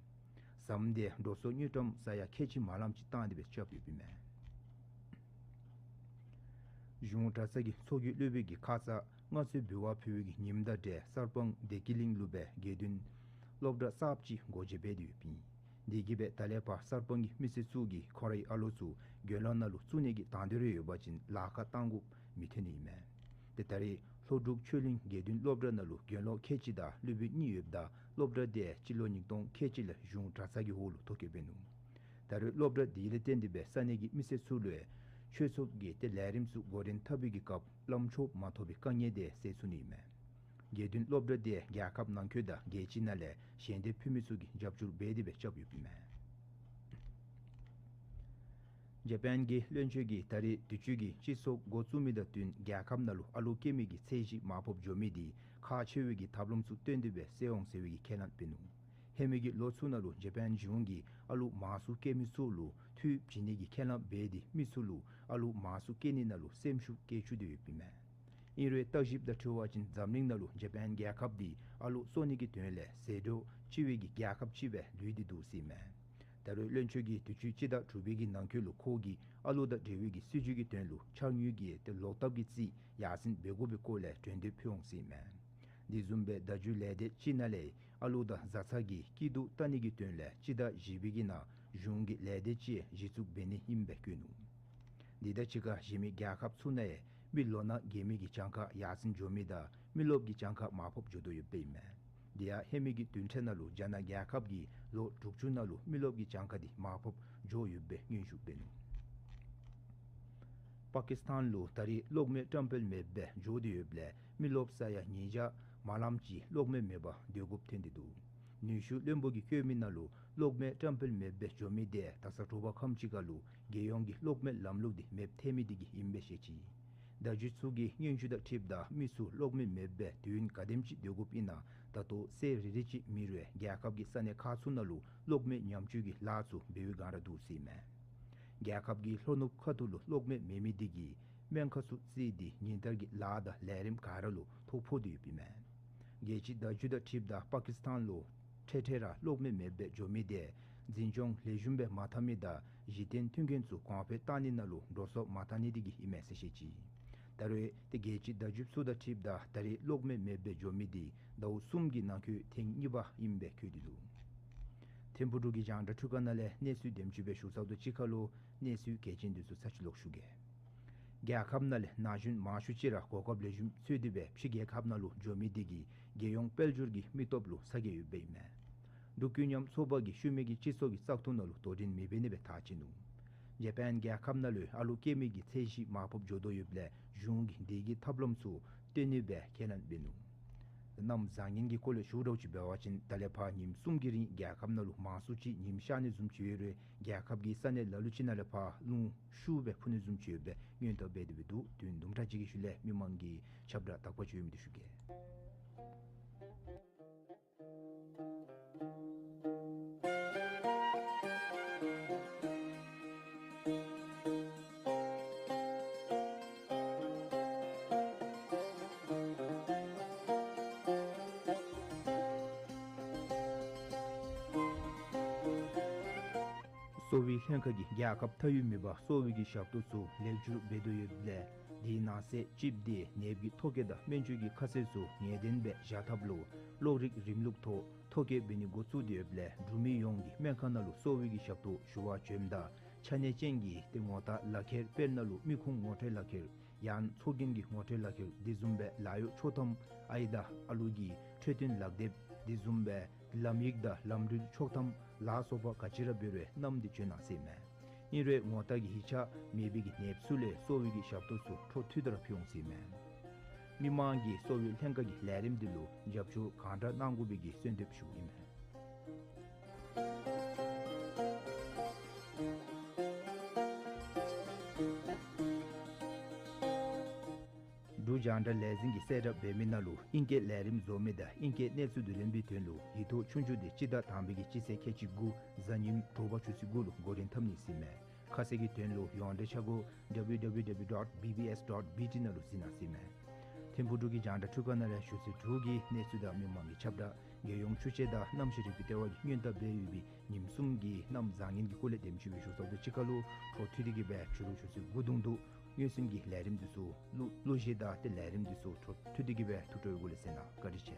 ཟམ་དེ་འགྲོ་སོང་དངུལ་ཀྲམ་ས་ཡ་ཁལ་གཅིག་མ་ལམ་ཅིག་བཏང་སྟེ་སྦེ་རྐྱབ་ཡོདཔ་ཨིན་མས། གཞུང་གྲྭ་ཚང་གི་ཚོགས་བརྒྱུད་སློབ་དཔོན་གྱིས་ཁ་ཙ་མངའ་གསོལ་འབུལ་བ་ཕུལ་བའི་གི་ཉིནམ་དང་འབྲེལ་གསར་སྤང་བདེ་སྐྱིད་གླིང་ལུ་སྦེ་དགེ་འདུན་སློབ་གྲྭ་གསརཔ་ཅིག་སྒོ་འབྱེད་འབད་དེ་ཡོདཔ་ཨིན། དེ་གིས་སྦེ་ད་ལས་ཕར་གསར་སྤང་གི་མི་སེར་ཚུ་གིས་ཁོང་རའི་ཨ་ལོ་ཚུ་དགེ་སློང་ནང་ལུ་བཙུགས་ནི་གི་དང་འདོད་རེ་ཡོད་པ་ཅིན་ལཱ་ཁག་བཏང་དགོཔ་མི་ཐོན་ནི་ཨིན་མས། ཏེ་ད་རེས་ལྷོ་འབྲུག་ཆོས་གླིང་དགེ་འདུན་སློབ་གྲྭ་ནང་ལུ་དགེ་སློང་ཁལ་གཅིག་དང་སློབ་དཔོན་གཉིས་ཡོདཔ་ད་སློབ་གྲྭ་དེ་སྤྱི་ལོ་ཉིས་སྟོང་ཁལ་གཅིག་ལས་གཞུང་གྲྭ་ཚང་གི་འོག་ལུ་ཐོ་བཀོད་འབད་ནུག། ད་རེས་སློབ་གྲྭ་དེ་ལས་བརྟེན་ཏེ་སྦེ་ས་གནས་ཀྱི་མི་སེར་ཚུ་ལུ་ཆོས་ཚོགས་ཀྱི་ཏེ་ལས་རིམ་ཚུ་འགོ་འདྲེན་འཐབ་པའི་གི་སྐབས་བླམ་མཆོག་མ་ཐོབ་པའི་དཀའ་ངལ་དེ་སེལ་ཚུགས་ནི་ཨིན་མས། དགེ་འདུན་སློབ་གྲྭ་དེ་རྒྱལ་ཁབ་ནང་འཁོད་དང་རྒྱལ་སྤྱི་ནང་ལས་ཞལ་འདེབས་ཕུལ་མི་ཚུ་གིས་རྒྱབ་སྐྱོར་འབད་དེ་སྦེ་རྐྱབ་ཡོདཔ་ཨིན་མས། ཇ་པཱན་གྱི་བློན་ཆེན་གྱིས་ད་རེས་དུས་ཅི་གི་སྤྱི་ཚོགས་འགོ་བཙུགས་མི་དང་བསྟུན་རྒྱལ་ཁབ་ནང་ལུ་ཨ་ལོ་སྐྱེ་མི་གི་ཚད་གཞི་མར་ཕབ་འགྱོ་མི་དེ་ཁག་ཆེ་བའི་གི་ཐབས་ལམ་ཚུ་བཏོན་ཏེ་སྦེ་སེལ་འོང་ཟེར་བའི་གི་ཁས་བླངས་འབད་ནུག། ཧེ་མའི་གི་ལོ་ཚུ་ནང་ལུ་ཇ་པཱན་གཞུང་གིས་ཨ་ལོ་མང་སུ་སྐྱེ་མི་ཚུ་ལུ་འཐུས་བྱིན་ནི་གི་ཁས་བླངས་འབད་དེ་མི་ཚུ་ལུ་ཨ་ལོ་མང་སུ་སྐྱེ་ནི་ནང་ལུ་སེམས་ཤུགས་བསྐྱེད་བཅུག་སྟེ་ཡོདཔ་ཨིན་མས། ཨིན་རུང་བརྟག་ཞིབ་དང་འཁྲིལ་བ་ཅིན་འཛམ་གླིང་ནང་ལུ་ཇ་པཱན་རྒྱལ་ཁབ་འདི་ཨ་ལོ་གསོ་ནི་གི་དོན་ལས་ཟད་འགྲོ་ལྕི་བའི་གི་རྒྱལ་ཁབ་ཅིག་སྦེ་ལུས་ཏེ་འདུག་ཟེར་ཨིན་མས། ད་རུང་བློན་ཆེན་གྱིས་དུས་ཅི་སྤྱི་ཟླ་དྲུག་པའི་གི་ནང་འཁོད་ལུ་ཁོ་གིས་ཨ་ལོ་དང་འབྲེལ་བའི་གི་སྲིད་བྱུས་ཀྱི་དོན་ལུ་ཕྱག་དངུལ་གྱི་ཏེ་ལོག་ཐབས་ཀྱི་རྩིས་ཡར་སེང་འབད་དགོ་པའི་སྐོར་ལས་གྲོས་འདེབས་ཕུལ་འོང་ཟེར་ཨིན་མས། དེ་བཟུམ་སྦེ་བརྡ་བརྒྱུད་ལས་སྡེ་ཅིག་ནང་ལས་ཨ་ལོ་དང་བཟའ་ཚང་གི་སྐྱིད་སྡུག་བལྟ་ནི་གི་དོན་ལས་སྤྱི་ཟླ་བཞི་པའི་གི་ནང་གཞུང་གི་ལས་སྡེ་ཅིག་གཞི་བཙུགས་འབད་ནི་ཨིནམ་སྦེ་བཀོད་ནུག། འདི་དང་གཅིག་ཁར་གཞན་མི་རྒྱལ་ཁབ་ཚུ་ནང་ཡང་མི་ལོ་ན་རྒས་མི་གི་གྱངས་ཁ་ཡར་སེང་འགྱོ་མི་དང་མི་རློབས་ཀྱི་གྱངས་ཁ་མར་ཕབ་འགྱོ་དོ་ཡོདཔ་ཨིན་མས། དེ་ཡང་ཧེ་མའི་གི་བདུན་ཕྲག་ནང་ལུ་རྒྱ་ནག་རྒྱལ་ཁབ་ཀྱིས་ལོ་དྲུག་ཅུ་ནང་ལུ་མི་རློབས་ཀྱི་གྱངས་ཁ་འདི་མར་ཕབ་འགྱོ་ཡོདཔ་སྦེ་སྙན་ཞུ་འབད་ནུག། པ་ཀི་སི་ཐན་ལུ་ད་རེས་གློག་མེ་བཀྲམ་སྤེལ་མེདཔ་སྦེ་འགྱོ་སྟེ་ཡོདཔ་ལས་མི་རློབས་ས་ཡ་ཉིས་བརྒྱ་མ་ལམ་ཅིག་གློག་མེ་མེད་པར་སྡོད་དགོཔ་ཐོན་ཏེ་འདུག། ནུས་ཤུགས་བློན་པོ་གིས་བཀོད་མི་ནང་ལུ་གློག་མེ་བཀྲམ་སྤེལ་མེདཔ་སྦེ་འགྱོ་མི་དེ་ད་ས་དྲོ་པ་ཁམས་ཅིག་ཁར་ལུ་རྒྱལ་ཡོངས་ཀྱི་གློག་མེ་ལམ་ལུགས་འདི་མེདཔ་ཐལ་མི་དེ་གིས་ཨིནམ་སྦེ་བཤད་ཅི། བརྡ་བརྒྱུད་ཚུ་གིས་སྙན་ཞུ་དང་འཁྲིལཝ་ད་མི་ཚུ་གློག་མེ་མེདཔ་སྦེ་དུས་ཡུན་ག་དེམ་ཅིག་སྡོད་དགོཔ་ཨིན་ན་ད་ལྟོ་ཚེ་རེ་རེ་ཅིག་མེད་རུང་རྒྱལ་ཁབ་ཀྱི་ས་གནས་ཁག་ཚུ་ནང་ལུ་གློག་མེ་ཉམས་བཅོས་ཀྱི་ལཱ་ཚུ་འབད་བའི་སྒང་ར་འདུག་ཟེར་ཨིན་མས། རྒྱལ་ཁབ་ཀྱི་ལྷོ་ནུབ་ཁ་ཐུག་ལུ་གློག་མེ་མེད་མི་དེ་གིས་སྨན་ཁང་ཚུ་བརྩིས་ཏེ་ཉིན་ལྟར་གྱི་ལཱ་དང་ལས་རིམ་ག་ར་ལུ་ཐོ་ཕོག་སྟེ་ཡོདཔ་ཨིན་མས། རྒྱལ་སྤྱིའི་བརྡ་བརྒྱུད་དང་འཁྲིལཝ་ད་པ་ཀི་སི་ཐན་ལུ་འཕྲལ་འཕྲལ་ར་གློག་མེ་མེདཔ་སྦེ་འགྱོ་མི་དེ་འཛིན་སྐྱོང་ལེགས་ཤོམ་སྦེ་མ་འཐབ་མི་དང་གཞི་རྟེན་མཐུན་རྐྱེན་ཚུ་གོང་འཕེལ་བཏང་ནི་ནང་ལུ་འགྲོ་སོང་མ་བཏང་ནི་དེ་གིས་ཨིན་མས་ཟེར་བཤད་ཅི། ད་རེས་ཏེ་རྒྱལ་སྤྱིའི་བརྡ་བརྒྱུད་ཚུ་དང་འཁྲིལཝ་ད་ད་རེས་གློག་མེ་མེདཔ་སྦེ་འགྱོ་མི་དེ་ཟླཝ་གསུམ་གྱི་ནང་འཁོད་ཐེངས་གཉིས་པ་ཨིནམ་སྦེ་བཀོད་དེ་འདུག། ཐིམ་ཕུག་འབྲུག་གི་རྒྱང་བསྒྲགས་ཐོག་ཁ་ནང་ལས་གནས་ཚུལ་དེམ་ཅིག་སྦེ་ཞུ་ཚརཝ་ད་གཅིག་ཁར་ལུ་གནས་ཚུལ་གལ་ཆེན་དེ་ཚུ་ཚར་གཅིག་ལོག་ཞུ་གེ། རྒྱལ་ཁབ་ནང་ལས་ན་གཞོན་མང་ཤོས་ཅིག་ར་གོ་སྐབས་ལེགས་ཤོམ་འཚོལ་ཏེ་སྦེ་ཕྱི་རྒྱལ་ཁབ་ནང་ལུ་འགྱོ་མི་དེ་གིས་རྒྱལ་ཡོངས་དཔལ་འབྱོར་གྱི་མི་སྟོབས་ལུ་ཚ་གྱང་ཡོདཔ་ཨིན་མས། འབྲུག་ཀུན་མཉམ་ཚོགས་པ་གིས་ཤུལ་མའི་གི་སྤྱི་ཚོགས་ཀྱི་བཙག་འཐུ་ནང་ལུ་དོ་འགྲན་མི་འབད་ནི་སྦེ་ཐག་བཅད་ནུག། ཇ་པཱན་རྒྱལ་ཁབ་ནང་ལུ་ཨ་ལོ་སྐྱེ་མི་གི་ཚད་གཞི་མར་ཕབ་འགྱོ་དོ་ཡོདཔ་ལས་གཞུང་གིས་དེ་གི་ཐབས་ལམ་ཚུ་བཏོན་ནི་སྦེ་ཁས་ལེན་འབད་ནུག། གནམ་བཟང་ངན་གྱི་སྐོར་ལས་ཞུ་དགོཔ་ཅིག་འབད་བ་ཅིན་ད་ལས་ཕར་ཉིནམ་གསུམ་གྱི་རིང་རྒྱལ་ཁབ་ནང་ལུ་མང་སུ་ཅིག་ཉིམ་ཤར་ནི་བཟུམ་ཅིག་ཡོད་རུང་རྒྱལ་ཁབ་ཀྱི་ས་གནས་ལ་ལུ་ཅིག་ནང་ལས་ཕར་རླུང་ཤུགས་སྦེ་འཕུ་ནི་བཟུམ་ཅིག་ཡོདཔ་སྦེ་སྔོན་དུ་འབད་དེ་སྦེ་འདུག། དུས་ཡུན་དུམ་གྲ་ཅིག་གི་ཤུལ་ལས་མི་མང་གི་ཁྱབ་བསྒྲགས་དག་པ་ཅིག་ཡོད་མི་དེ་ཞུ་གེ། གསོ་བའི་ལྷན་ཁག་གིས་རྒྱལ་ཁབ་མཐའ་དབུས་མེད་པར་གསོ་བའི་གི་ཞབས་ཏོག་ཚུ་ལེགས་བསྒྱུར་འབད་དོ་ཡོདཔ་ལས་དེའི་ནང་གསེས་ཅིག་དེ་ནདཔ་གི་ཐོ་བཀོད་དང་སྨན་བཅོས་ཀྱི་ཁ་གསལ་ཚུ་ངེས་གཏན་སྦེ་བཞག་ཐབས་ལུ་གློག་རིག་རིམ་ལུགས་ཐོག་ཐོ་བཀོད་འབད་ནི་འགོ་བཙུགས་ཏེ་ཡོདཔ་ལས་འབྲུག་མི་ཡོངས་ཀྱིས་སྨན་ཁང་ནང་ལུ་གསོ་བའི་གི་ཞབས་ཏོག་ཞུ་བར་བྱོནམ་ད་ཆ་གནས་ཅན་གྱི་ཏེ་ངོ་རྟགས་ལག་ཁྱེར་དཔེར་ན་ལུ་མི་ཁུངས་ངོ་སྤྲོད་ལག་ཁྱེར་ཡང་ཚོགས་རྒྱན་གྱི་ངོ་སྤྲོད་ལག་ཁྱེར་དེ་བཟུམ་སྦེ་ལཱ་གཡོག་ཆོག་ཐམ་ཨའི་དང་ཨ་ལུ་གི་འཕྲོད་བསྟེན་ལག་དེབ་དེ་བཟུམ་སྦེ་ལམ་ཡིག་དང་ལམ་འགྲུལ་ཆོག་ཐམ་ལ་སོགས་པ་ག་ཅི་ར་འབད་རུང་བསྣམས་ཏེ་བྱོན་གནང་ཟེར་ཨིན་མས། ཨིན་རུང་ངོ་རྟགས་ཀྱི་ཡིག་ཆ་མེད་པའི་གི་ནདཔ་ཚུ་ལས་གསོ་བའི་གི་ཞབས་ཏོག་ཚུ་འཕྲོ་མཐུད་དེ་ར་ཕུལ་འོང་ཟེར་ཨིན་མས། མི་མང་གིས་གསོ་བའི་ལྷན་ཁག་གི་ལས་རིམ་འདི་ལུ་རྒྱབ་སྐྱོར་གང་དྲག་གནང་དགོ་པའི་གི་གསོལ་འདེབས་ཞུཝ་ཨིན་མས། འབྲུག་རྒྱང་བསྒྲགས་ལས་འཛིན་གྱིས་གསལ་བསྒྲགས་འབད་མི་ནང་ལུ་ཨིང་སྐད་ལས་རིམ་བཟོ་མི་དང་ཨིང་སྐད་གནས་ཚུལ་བསྡུ་ལེན་པའི་དོན་ལུ་ཡིག་ཐོག་ཆོས་རྒྱུགས་འདི་སྤྱི་ཟླ་དང་པའི་གི་སྤྱི་ཚེས་ཁལ་གཅིག་དགུ་གཟའ་ཉིམ་དྲོ་པ་ཆུ་ཚོད་དགུ་ལུ་འགོ་འདྲེན་འཐབ་ནི་ཟེར་ཨིན་མས། ཁ་གསལ་གྱི་དོན་ལུ་ཡོངས་འབྲེལ་ཆ་སྒོ་W W W dot B B S dot B T ནང་ལུ་གཟིགས་གནང་ཟེར་ཨིན་མས། ཐིམ་ཕུག་འབྲུག་གི་རྒྱང་བསྒྲགས་འཕྲུལ་ཁང་ནང་ལས་ཞུ་ཚིག་དྲུག་གི་གནས་ཚུལ་དང་མི་མང་གི་ཁྱབ་བསྒྲགས་རྒྱལ་ཡོངས་ཆོས་བྱེད་དང་གནམ་གཤིས་རིག་པའི་ལྟེ་བ་གིས་སྔོན་དཔག་འབད་ཡོད་པའི་ཉིནམ་གསུམ་གྱི་གནམ་བཟང་ངན་གྱི་སྐོར་ལས་དེམ་ཅིག་སྦེ་ཞུ་ཚརཝ་ད་ཅིག་ཁར་ལུ་འཕྲོ་མཐུད་དེ་གི་སྦེ་ཕྱི་རུ་ཆུ་ཚོད་དགུ་བརྡུང་དོ། དབྱིན་ཚིག་གི་ལས་རིམ་འདི་ཚུ་གློག་གློག་གཞས་དང་ཏེ་ལས་རིམ་འདི་ཚུ་འཕྲོ་མཐུད་དེ་གི་སྦེ་ཐུགས་སྤྲོ་ཡོད་གུ་ལས་གསན་གནང་། བཀའ་དྲིན་ཆེ།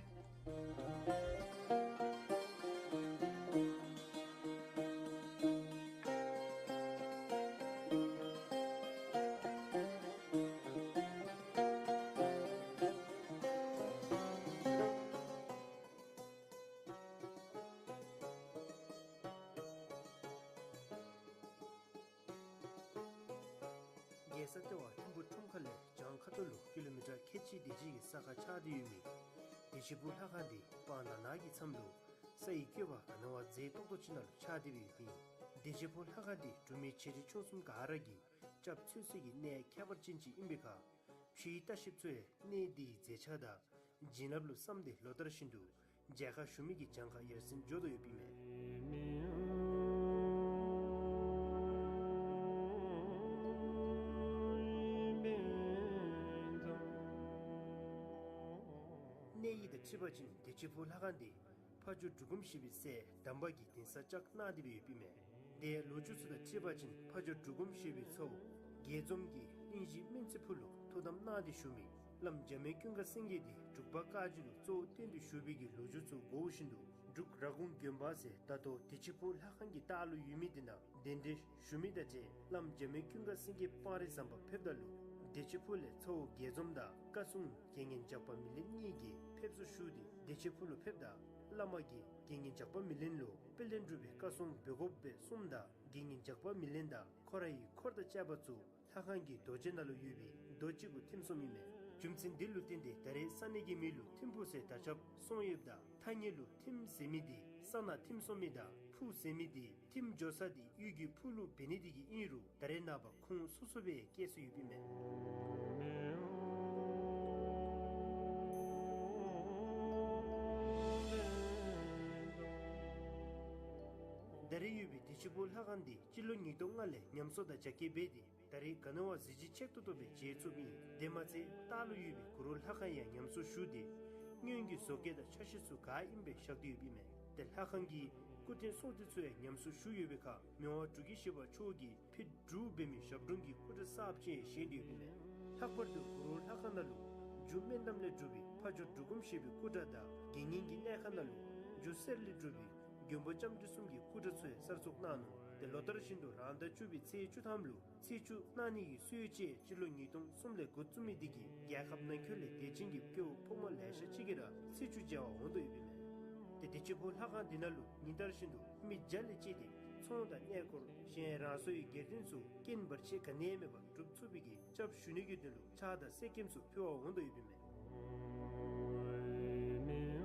རྒྱལ་ས་ལྟེ་བ་ཐིམ་ཕུག་ཁྲོམ་ཁ་ལས་བྱང་ཁ་ཐུག་ལུ་ཀི་ལོ་མི་ཊར་ཁལ་གཅིག་དེ་ཅིག་གི་ས་ཁར་ཆགས་ཏེ་ཡོད་མི་བདེ་ཆེན་ཕུག་ལྷ་ཁང་འདི་སྤང་ནང་ན་གི་མཚམས་ལུ་ས་ཡི་བཀོད་པ་ག་ནི་བ་མཛེས་ཏོག་ཏོ་ཅིག་ནང་ལུ་ཆགས་ཏེ་སྦེ་ཡོདཔ་ཨིན། བདེ་ཆེན་ཕུག་ལྷ་ཁང་འདི་འབྲུག་མི་ཆེ་འབྲིང་ཆུང་གསུམ་ག་ར་གིས་སྐྱབས་འཚོལ་སའི་གནས་ཁྱད་པར་ཅན་ཅིག་ཨིན་པའི་ཁར་ཕྱིའི་ལྟ་བཤལཔ་ཚུ་ཡང་གནས་འདིའི་མཛེས་ཆ་དང་བྱིན་རླབས་ལུ་བསམ་སྟེ་ལོ་ལྟར་བཞིན་དུ་མཇལ་ཁ་ཞུ་མི་གི་གྱངས་ཁ་ཡར་སེང་འགྱོ་དོ་ཡོདཔ་ཨིན་མས། གནས་ཡིག་དང་འཁྲིལ་བ་ཅིན་བདེ་ཆེན་ཕུག་ལྷ་ཁང་འདི་ཕ་ཇོ་འབྲུག་སྒོམ་ཞེས་པའི་སྲས་དམ་པ་གིས་གདན་ས་བཅགས་གནང་སྟེ་སྦེ་ཡོདཔ་ཨིན་མས། དེ་ལོ་རྒྱུས་ཚུ་དང་འཁྲིལ་བ་ཅིན་ཕ་ཇོ་འབྲུག་སྒོམ་ཞེས་པའི་ཚ་བོ་རྒྱས་འཛོམས་ཀྱིས་གླིང་བཞི་སྨན་རྩེ་ཕུག་ལུ་ཐུགས་དམ་གནང་སྟེ་བཞུགས་མི་བླམ་འཇམ་དབྱངས་ཀུན་དགའ་སེང་གེ་འདི་འབྲུག་པ་བཀའ་བརྒྱུད་ལུ་གཙོ་བོ་བསྟེན་ཏེ་བཞུགས་པའི་གི་ལོ་རྒྱུས་ཚུ་གོཝ་བཞིན་དུ་འབྲུག་ར་གུང་དགོན་པ་ཟེར་ད་ལྟོ་བདེ་ཆེན་ཕུག་ལྷ་ཁང་གི་ལྟག་ལུ་ཡོད་མི་འདི་ནང་གདན་འདྲེན་ཞུ་མི་དང་འབྲེལ་བླམ་འཇམ་དབྱངས་ཀུན་དགའ་སེང་གེ་སྤང་རི་ཟམ་པ་ཕེབས་ད་ལུ་བདེ་ཆེན་ཕུག་ལས་ཚ་བོ་རྒྱས་འཛོམས་དང་བཀའ་སྲུང་དགེ་བསྙེན་ཇག་པ་མེ་ལེན་གཉིས་ཀྱིས་ཕེབས་བསུ་ཞུ་སྟེ་བདེ་ཆེན་ཕུག་ལུ་ཕེབས་ད་བླ་མ་གིས་དགེ་བསྙེན་ཇག་པ་མེ་ལེན་ལུ་དཔལ་ལྡན་འབྲུག་པའི་བཀའ་སྲུང་འབད་དགོཔ་སྦེ་གསུངམ་ད་དགེ་བསྙེན་ཇག་པ་མེ་ལེན་དང་ཁོ་རའི་འཁོར་དང་བཅས་པ་ཚུ་ལྷ་ཁང་གི་རྡོ་གཅལ་ནང་ལུ་ཡོད་པའི་རྡོ་གཅིག་གུ་ཐིམ་སོངམ་ཨིན་མས། རྒྱུ་མཚན་འདི་ལུ་བརྟེན་ཏེ་ད་རེས་ས་གནས་ཀྱི་མིང་ལུ་ཐིམ་ཕུག་ཟེར་དར་ཁྱབ་སོང་ཡོདཔ་ད་ཐ་སྙད་ལུ་ཐིམ་ཟེར་མི་འདི་ས་ནང་ཐིམ་སོང་མི་དང་ཕུག་ཟེར་མི་འདི་ཐིམ་འགྱོ་ས་འདི་གཡུས་ཀྱི་ཕུག་ལུ་འབད་ནི་འདི་གིས་ཨིན་རུང་ད་རེས་ནངས་པ་ཁུངས་སོ་སོ་སྦེ་བཀལ་སྲོལ་ཡོདཔ་ཨིན་མས། ད་རེས་ཡོད་པའི་བདེ་ཆེན་ཕུག་ལྷ་ཁང་འདི་སྤྱི་ལོ་ཉིས་སྟོང་ལྔ་ལས་ཉམས་གསོ་དང་རྒྱ་སྐྱེད་འབད་དེ་ད་རེས་ག་ནི་བ་གཟི་བརྗིད་ཆེ་ཏོག་ཏོ་སྦེ་མཇལ་ཚུགསཔ་ཨིན། དེ་མ་ཚད་ལྟག་ལུ་ཡོད་པའི་གུ་རུ་ལྷ་ཁང་ཡང་ཉམས་གསོ་ཞུ་སྟེ་སྔོན་གྱི་བཟོ་བཀོད་དང་ཆ་ཤས་ཚུ་ག་ཨིནམ་སྦེ་བཞག་སྟེ་ཡོདཔ་ཨིན་མས། ཏེ་ལྷ་ཁང་གི་སྐུ་རྟེན་སྲུང་རྩི་ཚུ་ཡང་ཉམས་གསོ་ཞུ་ཡོད་པའི་ཁར་མི་དབང་འབྲུག་རྒྱལ་བཞི་པ་མཆོག་གིས་ཕྱི་དྲོ་འབད་མི་ཞབས་དྲུང་གི་སྐུ་འདྲ་གསརཔ་ཅིག་ཡང་བཞེངས་ཏེ་ཡོདཔ་ཨིན་མས། ལྷག་པར་དུ་གུ་རུ་ལྷ་ཁང་ནང་ལུ་རྒྱུ་སྨན་འདམ་ལས་གྲུབ་པའི་ཕ་ཇོ་འབྲུག་སྒོམ་ཞེས་པའི་སྐུ་འདྲ་དང་དགེ་བསྙེན་གྱི་གནས་ཁང་ནང་ལུ་རྒྱུ་གསེར་ལས་གྲུབ་པའི་མགོན་པོ་ལྕམ་དྲལ་གསུམ་གྱི་སྐུ་འདྲ་ཚུ་ཡང་གསར་བཙུགས་གནང་ནུག། ཏེ་ལོ་ལྟར་བཞིན་དུ་རང་ཟླ་བཅུ་པའི་ཚེས་བཅུ་ཐམ་ལུ་ཚེས་བཅུ་གནང་ནི་གི་སྲོལ་ཡོད་ཅེས་སྤྱི་ལོ་ཉིས་སྟོང་གསུམ་ལས་འགོ་བཙུགས་མི་འདི་གིས་རྒྱལ་ཁབ་ནང་འཁོད་ལས་དད་ཅན་གྱི་སྐྱེ་བོ་ཕོ་མོ་ལེ་ཤ་ཅིག་གིས་ར་ཚེས་བཅུ་མཇལ་བར་འོང་དོ་ཡོདཔ་ཨིན་མས། ཏེ་བདེ་ཆེན་ཕུག་ལྷ་ཁང་འདི་ནང་ལུ་ཉིན་ལྟར་བཞིན་དུ་མི་བརྒྱ་ལས་བཅད་དེ་ཚོང་དང་གནས་སྐོར་གཞན་རང་སོའི་དགེ་འདུན་ཚུ་རྐྱེན་བར་ཆད་ག་ནི་ཡང་མེད་པར་སྒྲུབ་ཚུགས་པའི་གི་སྐྱབས་ཞུ་ནི་གི་དོན་ལུ་ཕྱག་དང་གསེར་སྐྱེམས་ཚུ་ཕུལ་བར་འོང་དོ་ཡོདཔ་ཨིན་མས།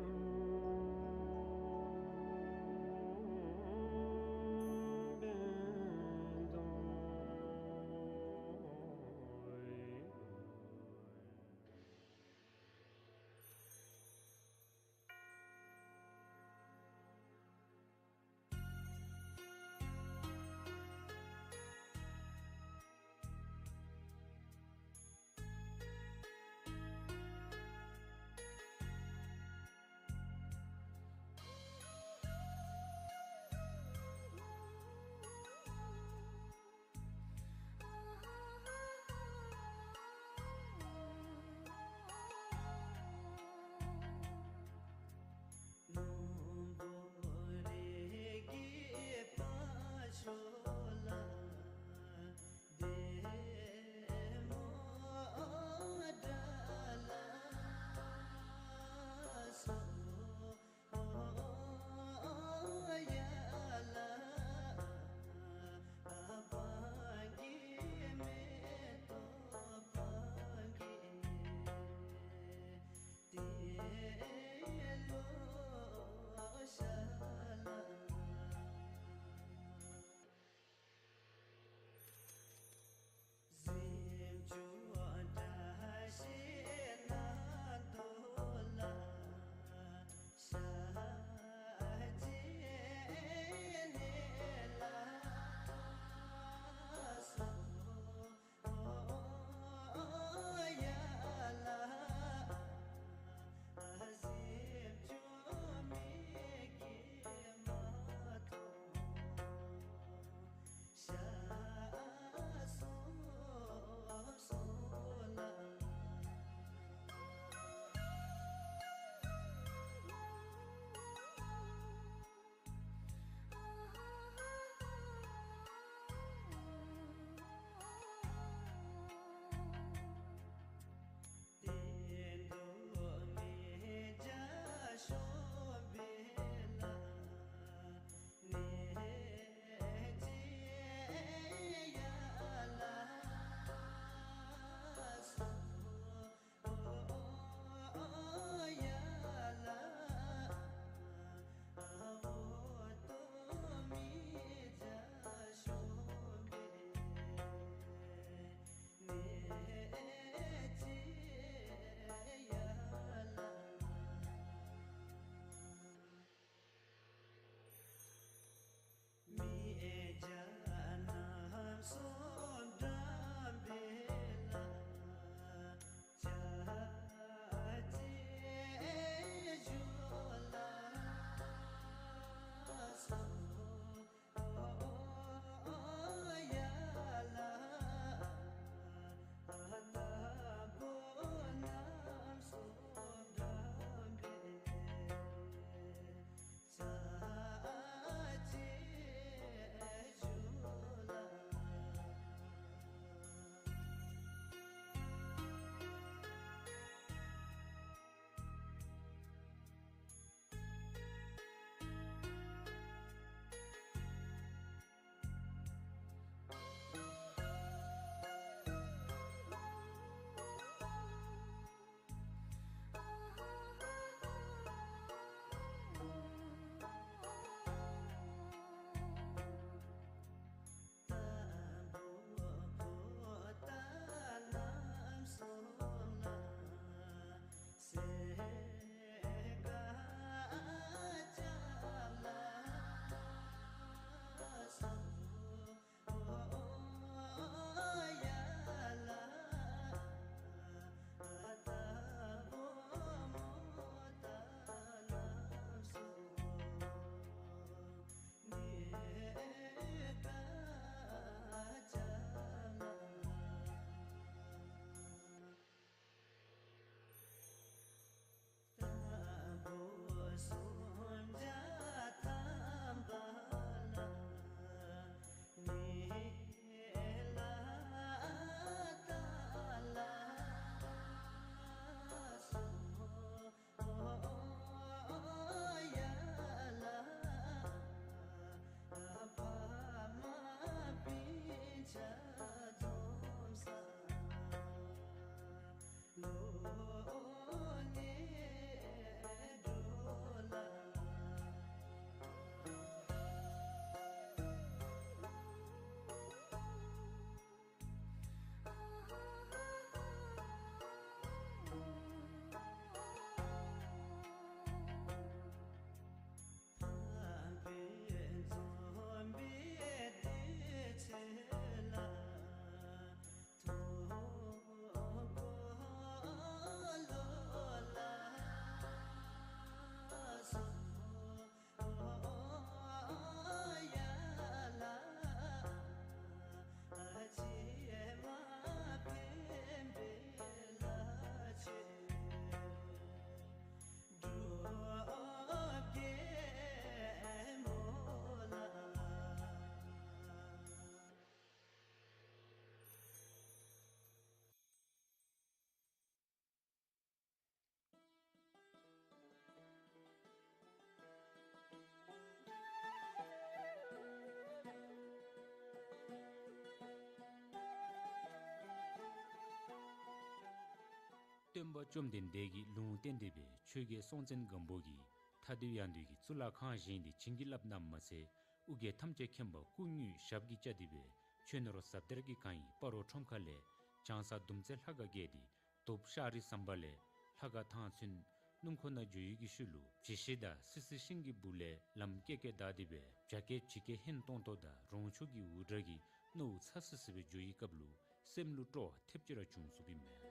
བཅོམ་ལྡན་འདས་ཀྱིས་ལུང་བསྟན་ཏེ་སྦེ་ཆོས་རྒྱལ་སྲོང་བཙན་སྒམ་པོ་གིས་ཐ་དད་ཡང་འདུས་ཀྱི་གཙུག་ལག་ཁང་བཞེངས་ཏེ་བྱིན་གྱིས་བརླབས་གནངམ་མ་ཚད་ཨོ་རྒྱན་ཐམས་ཅད་མཁྱེན་པ་སྐུ་དངོས་ཞབས་ཀྱིས་བཅགས་ཏེ་སྦེ་ཆོས་ནོར་ཟབ་གཏེར་གྱི་གང་ཡིན་སྤ་རོ་ཁྲོམ་ཁ་ལས་བྱང་ས་དུམ་ཚན་ལྷ་ཁང་བརྒལ་ཏེ་དོབ་ཤར་རི་ཟམ་པ་ལས་ལྷ་ཁང་ཐང་ཚུན་སྣུམ་འཁོར་ནང་འགྱོ་ཡི་གི་ཤུལ་ལུ་བྱི་ཤིང་དང་སི་སི་ཤིང་གི་སྦུག་ལས་ལམ་ཀེ་ཀེ་བདའ་སྟེ་སྦེ་བྱ་སྐད་བྱི་སྐད་ཧན་ཏོང་ཏོ་དང་རོང་ཆུ་གི་འུར་སྒྲ་གིས་རྣ་བ་ཚ་སི་སི་སྦེ་འགྱོ་ཡི་སྐབས་ལུ་སེམས་ལུ་སྤྲོ་བ་ཐེབས་ཅིག་ར་བྱུང་སོ་ཡི་མས།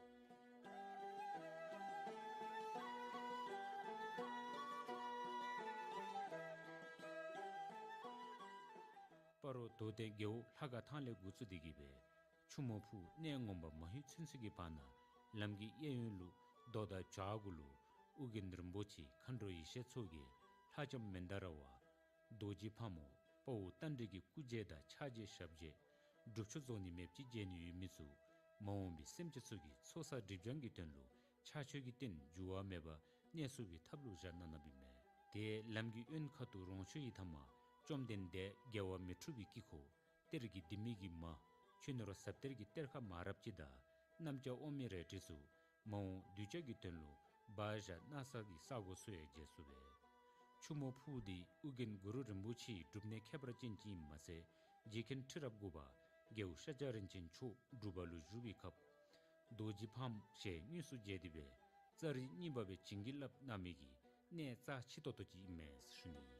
སྤ་རོ་དོ་སྟོན་རྒེད་འོག་ལྷ་ཁང་ཐང་ལས་འགོ་བཙུགས་ཏེ་གི་སྦེ་ཆུ་མོ་ཕུག་གནས་ངོ་མ་མ་ལྷོད་ཚུན་ཚོད་ཀྱི་བར་ན་ལམ་གྱི་གཡས་གཡོན་ལུ་རྡོ་དང་བྱག་གུ་ལུ་ཨོ་རྒྱན་རིན་པོ་ཆེ་མཁའ་འགྲོ་ཡེ་ཤེས་མཚོ་རྒྱལ་ལྷ་ལྕམ་མན་དཱ་ར་བ་རྡོ་རྗེ་ཕག་མོ་དཔའ་བོ་རྟ་མགྲིན་གྱི་སྐུ་རྗེས་དང་ཕྱག་རྗེས་ཞབས་རྗེས་སྒྲུབ་མཆོད་རྫོགས་ནི་མེདཔ་ཅིག་མཇལ་ནི་ཡོད་མི་ཚུ་མ་འོངས་པའི་སེམས་ཅན་ཚུ་གི་ཚོགས་བསགས་སྒྲིབ་སྦྱང་གི་དོན་ལུ་ཕྱག་མཆོད་ཀྱི་རྟེན་འགྱུར་བ་མེད་པ་གནས་ཚུགས་པའི་ཐབས་ལུ་བཞག་གནང་གནངམ་ཨིན་མས། དེ་ལམ་གྱི་གཡོན་ཁ་ཐུག་རོང་ཆུ་ཡི་མཐའ་མར་བཅོམ་ལྡན་འདས་རྒྱལ་བ་མི་འཁྲུགས་པའི་དཀྱིལ་འཁོར་གཏེར་གྱི་ལྡེ་མིག་གི་མ་ཆོས་ནོར་ཟབ་གཏེར་གྱི་གཏེར་ཁ་མང་རབས་ཅིག་དང་གནམ་ལྕགས་དབུ་མའི་རལ་གྲི་ཚུ་མ་འོངས་གདུལ་བྱ་གི་དོན་ལུ་སྦ་བཞག་གནང་ས་གི་ས་གོ་ཚུ་ཡང་མཇལ་ཚུགས་པས། ཆུ་མོ་ཕུག་འདི་ཨོ་རྒྱན་གུ་རུ་རིན་པོ་ཆེའི་སྒྲུབ་གནས་ཁྱད་པར་ཅན་ཅིག་ཨིནམ་མ་ཚད་རྗེ་མཁན་ཁྲི་རབས་དགུ་པ་རྒྱལ་བ་ཤཱཀྱ་རིན་ཆེན་མཆོག་སྒྲུབ་པ་ལུ་བཞུགས་པའི་སྐབས་རྡོ་རྗེ་ཕག་མོ་ཞལ་དངོས་སུ་མཇལ་ཏེ་སྦེ་ཙཱ་རི་གཉིས་པ་སྦེ་བྱིན་གྱིས་བརླབས་གནང་མི་གི་གནས་རྩ་ཆེ་ཏོག་ཏོ་ཅིག་ཨིན་མས་ཟེར་ཞུ་ནི།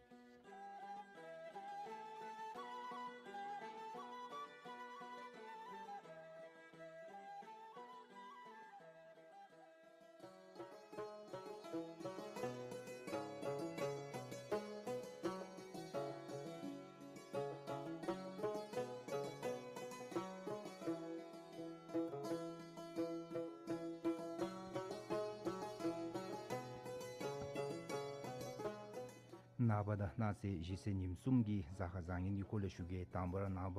ནངས་པ་དང་གནངས་ཚེ་གཞེས་ཚེ་ཉིནམ་གསུམ་གྱི་གཟའ་སྐར་བཟང་ངན་གྱི་སྐོར་ལས་ཞུ་གེ། དང་པ་ར་ནངས་པ་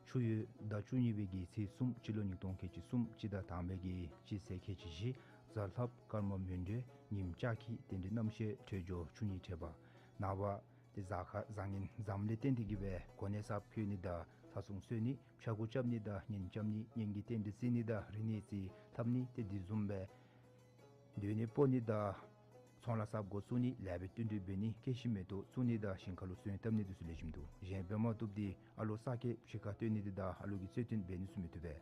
ཆུ་ཡོས་ཟླ་བཅུ་གཉིས་པའི་གི་ཚེས་གསུམ་སྤྱི་ལོ་ཉིས་སྟོང་ཁལ་གཅིག་གསུམ་སྤྱི་ཟླ་དང་པའི་གི་སྤྱི་ཚེས་ཁལ་གཅིག་བཞི་གཟའ་ལྷགཔ་སྐར་མ་མོན་གྲོལ་ཉིནམ་ལྕགས་ཁྱི་རྟེན་འབྲེལ་རྣམ་ཤེས་འཕྲོད་སྦྱོར་ཆུ་གཉིས་འཕྲད་པ། ནངས་པ་ཏེ་གཟའ་སྐར་བཟང་ངན་འཛོམས་ལས་བརྟེན་ཏེ་གི་སྦེ་གོ་གནས་གསརཔ་བཀོད་ནི་དང་ལྷ་སྲུང་གསོལ་ནི་ཕྱྭ་འགུགས་རྐྱབ་ནི་དང་གཉེན་རྐྱབ་ནི་གཉེན་གྱི་རྟེན་འབྲེལ་བརྩི་ནི་དང་རིག་གནས་རྩིས་ལྷབ་ནི་ཏེ་འདི་བཟུམ་སྦེ་སྡོད་གནས་སྤོ་ནི་དང་ཚོང་ལཱ་གསརཔ་འགོ་བཙུགས་ནི་ལེགས་པའི་བསྟུན་གྲོས་འབད་ནི་སྐྱེད་ཤིང་མེ་ཏོག་བཙུགས་ནི་དང་ཞིང་ཁ་ལུ་སོན་བཏབ་ནི་འདི་ཚུ་ལེགས་ཤོམ་འདུག། གཞན་འབད་མ་བཏུབ་འདི་ཨ་ལོ་ས་སྐྱེས་ཕྱི་ཁར་སྟོན་ནི་འདི་དང་ཨ་ལོ་གི་རྩོད་དོན་འབད་ནི་ཚུ་མི་བཏུབ་པས།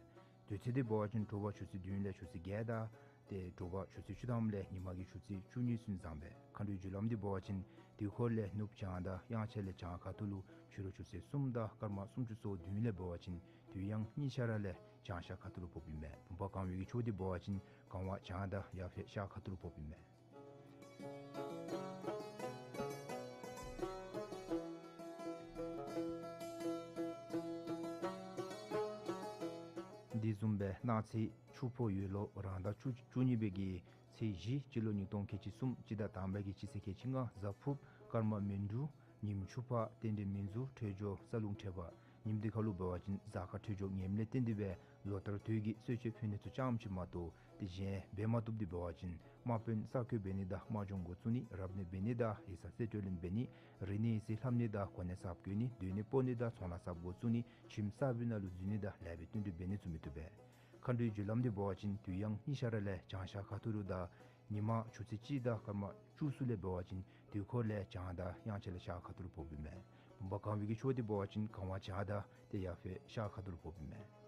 དུས་ཚོད་འདི་འབད་བ་ཅིན་དྲོ་པ་ཆུ་ཚོད་བདུན་ལས་ཆུ་ཚོད་བརྒྱད་དང་ཏེ་དྲོ་པ་ཆུ་ཚོད་བཅུ་ཐམ་ལས་ཉིན་མ་གི་ཆུ་ཚོད་བཅུ་གཉིས་ཚུན་བཟང་པས། མཁའ་འགྲོའི་རྒྱུ་ལམ་འདི་འབད་བ་ཅིན་དུས་འཁོར་ལས་ནུབ་བྱང་དང་དབྱངས་འཆར་ལས་བྱང་ཁ་ཐུག་ལུ་ཕྱི་རུ་ཆུ་ཚོད་གསུམ་དང་སྐར་མ་སུམ་ཅུ་སོ་བདུན་ལས་འབད་བ་ཅིན་དུས་ཡང་གཉིས་ཆ་ར་ལས་བྱང་ཤར་ཁ་ཐུག་ལུ་ཕོགཔ་ཨིན་མས། བུམ་པ་གང་བའི་གི་ཕྱོགས་འདི་འབད་བ་ཅིན་གང་བ་བྱང་དང་ཡར་ཕེབས་ཤར་ཁ་ཐུག་ལུ་ཕོགཔ་ཨིན་མས། འདི་བཟུམ་སྦེ་གནངས་ཚེ་ཆུ་ཕོ་ཡོས་ལོ་རང་ཟླ་བཅུ་བཅུ་གཉིས་པའི་གི་ཚེས་བཞི་སྤྱི་ལོ་ཉིས་སྟོང་ཁལ་གཅིག་གསུམ་སྤྱི་ཟླ་དང་པའི་གི་སྤྱི་ཚེས་ཁལ་གཅིག་ལྔ་གཟའ་ཕུརཔ་སྐར་མ་མོན་གྲུ་ཉིནམ་ཆུ་ཕག་རྟེན་འབྲེལ་མིང་གཟུགས་འཕྲོད་སྦྱོར་རྩ་རླུང་འཕྲད་པ། ཉིནམ་འདི་ཁ་ལུ་འབད་བ་ཅིན་གཟའ་སྐར་འཕྲོད་སྦྱོར་ངནམ་ལས་བརྟེན་ཏེ་སྦེ་ལོ་ལྟར་དུས་ཀྱི་གསོལ་མཆོད་ཕུལ་ནི་ཚུ་ཙམ་ཅིག་མ་གཏོགས་ཏེ་གཞན་འབད་མ་བཏུབ་འདི་འབད་བ་ཅིན་དམག་དཔོན་གསར་བསྐོ་འབད་ནི་དང་དམག་སྦྱོང་འགོ་བཙུགས་ནི་རབ་གནས་འབད་ནི་དང་ཡིག་ཚང་རྩིས་སྤྲོད་ལེན་འབད་ནི་རིག་གནས་ཡིག་རྩིས་ལྷབ་ནི་དང་གོ་གནས་གསརཔ་བསྐོ་ནི་སྡོད་གནས་སྤོ་ནི་དང་ཚོང་ལཱ་གསརཔ་འགོ་བཙུགས་ནི་ཁྱིམ་གསར་པའི་ནང་ལུ་འཛུལ་ནི་དང་ལེགས་པའི་བསྟུན་གྲོས་འབད་ནི་ཚུ་མི་བཏུབ་པས། མཁའ་འགྲོའི་རྒྱུ་ལམ་འདི་འབད་བ་ཅིན་དུས་ཡང་གཉིས་ཆ་ར་ལས་བྱང་ཤར་ཁ་ཐུག་ལུ་དང་ཉིན་མ་ཆུ་ཚོད་གཅིག་དང་སྐར་མ་བཅུ་གསུམ་ལས་འབད་བ་ཅིན་དུས་འཁོར་ལས་བྱང་དང་དབྱངས་འཆར་ལས་ཤར་ཁ་ཐུག་ལུ་ཕོགཔ་ཨིན་མས། བུམ་པ་གང་བའི་གི་ཕྱོགས་འདི་འབད་བ་ཅིན་གང་བ་བྱང་དང་ཏེ་ཡར་ཕེབས་ཤར་ཁ་ཐུག་ལུ་ཕོགཔ་ཨིན་མས།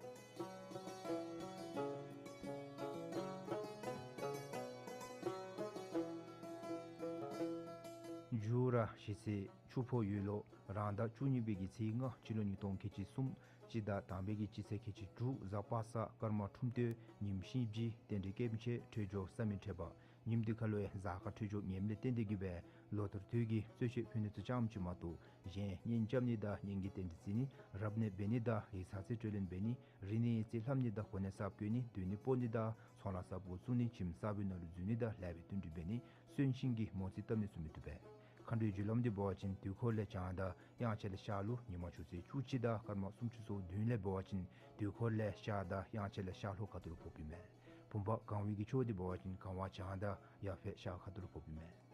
མཇུག་ར་གཞེས་ཚེ་ཆུ་ཕོ་ཡོས་ལོ་རང་ཟླ་བཅུ་གཉིས་པའི་གི་ཚེས་ལྔ་སྤྱི་ལོ་ཉིས་སྟོང་ཁལ་གཅིག་གསུམ་སྤྱི་ཟླ་དང་པའི་གི་སྤྱི་ཚེས་ཁལ་གཅིག་དྲུག་གཟའ་པ་སངས་སྐར་མ་ཁྲུམས་སྟོད་ཉིནམ་ཤིང་བྱི་རྟེན་འབྲེལ་སྐྱེད་མཆོད་འཕྲོད་སྦྱོར་ས་མིང་འཕྲད་པ། ཉིནམ་འདི་ཁ་ལུ་ཡང་གཟའ་སྐར་འཕྲོད་སྦྱོར་ངནམ་ལས་བརྟེན་ཏེ་གི་སྦེ་ལོ་ལྟར་དུས་ཀྱི་གསོལ་མཆོད་ཕུལ་ནི་ཚུ་ཙམ་ཅིག་མ་གཏོགས་གཞན་གཉེན་རྐྱབ་ནི་དང་གཉེན་གྱི་རྟེན་འབྲེལ་བརྩི་ནི་རབ་གནས་འབད་ནི་དང་ཡིག་ཚང་རྩིས་སྤྲོད་ལེན་འབད་ནི་རིག་གནས་ཡིག་རྩིས་ལྷབ་ནི་དང་གོ་གནས་གསརཔ་བསྐོ་ནི་སྡོད་གནས་སྤོ་ནི་དང་ཚོང་ལཱ་གསརཔ་འགོ་བཙུགས་ནི་ཁྱིམ་གསར་པའི་ནང་ལུ་འཛུལ་ནི་དང་ལེགས་པའི་བསྟུན་གྲོས་འབད་ནི་གསོན་གཤིན་གྱི་མོ་རྩིས་བཏབ་ནི་ཚུ་མི་བཏུབ་པས། མཁའ་འགྲོའི་རྒྱུ་ལམ་འདི་འབད་བ་ཅིན་དུས་འཁོར་ལས་བྱང་དང་དབྱངས་འཆར་ལས་ཤར་ལུ་ཉིན་མ་ཆུ་ཚོད་བཅུ་གཅིག་དང་སྐར་མ་སུམ་ཅུ་སོ་བདུན་ལས་འབད་བ་ཅིན་དུས་འཁོར་ལས་ཤར་དང་དབྱངས་འཆར་ལས་ཤར་ལྷོ་ཁ་ཐུག་ལུ་ཕོགཔ་ཨིན་མས། བུམ་པ་གང་བའི་གི་ཕྱོགས་འདི་འབད་བ་ཅིན་གང་བ་བྱང་དང་ཡར་ཕེབས་ཤར་ཁ་ཐུག་ལུ་ཕོགཔ་ཨིན་མས།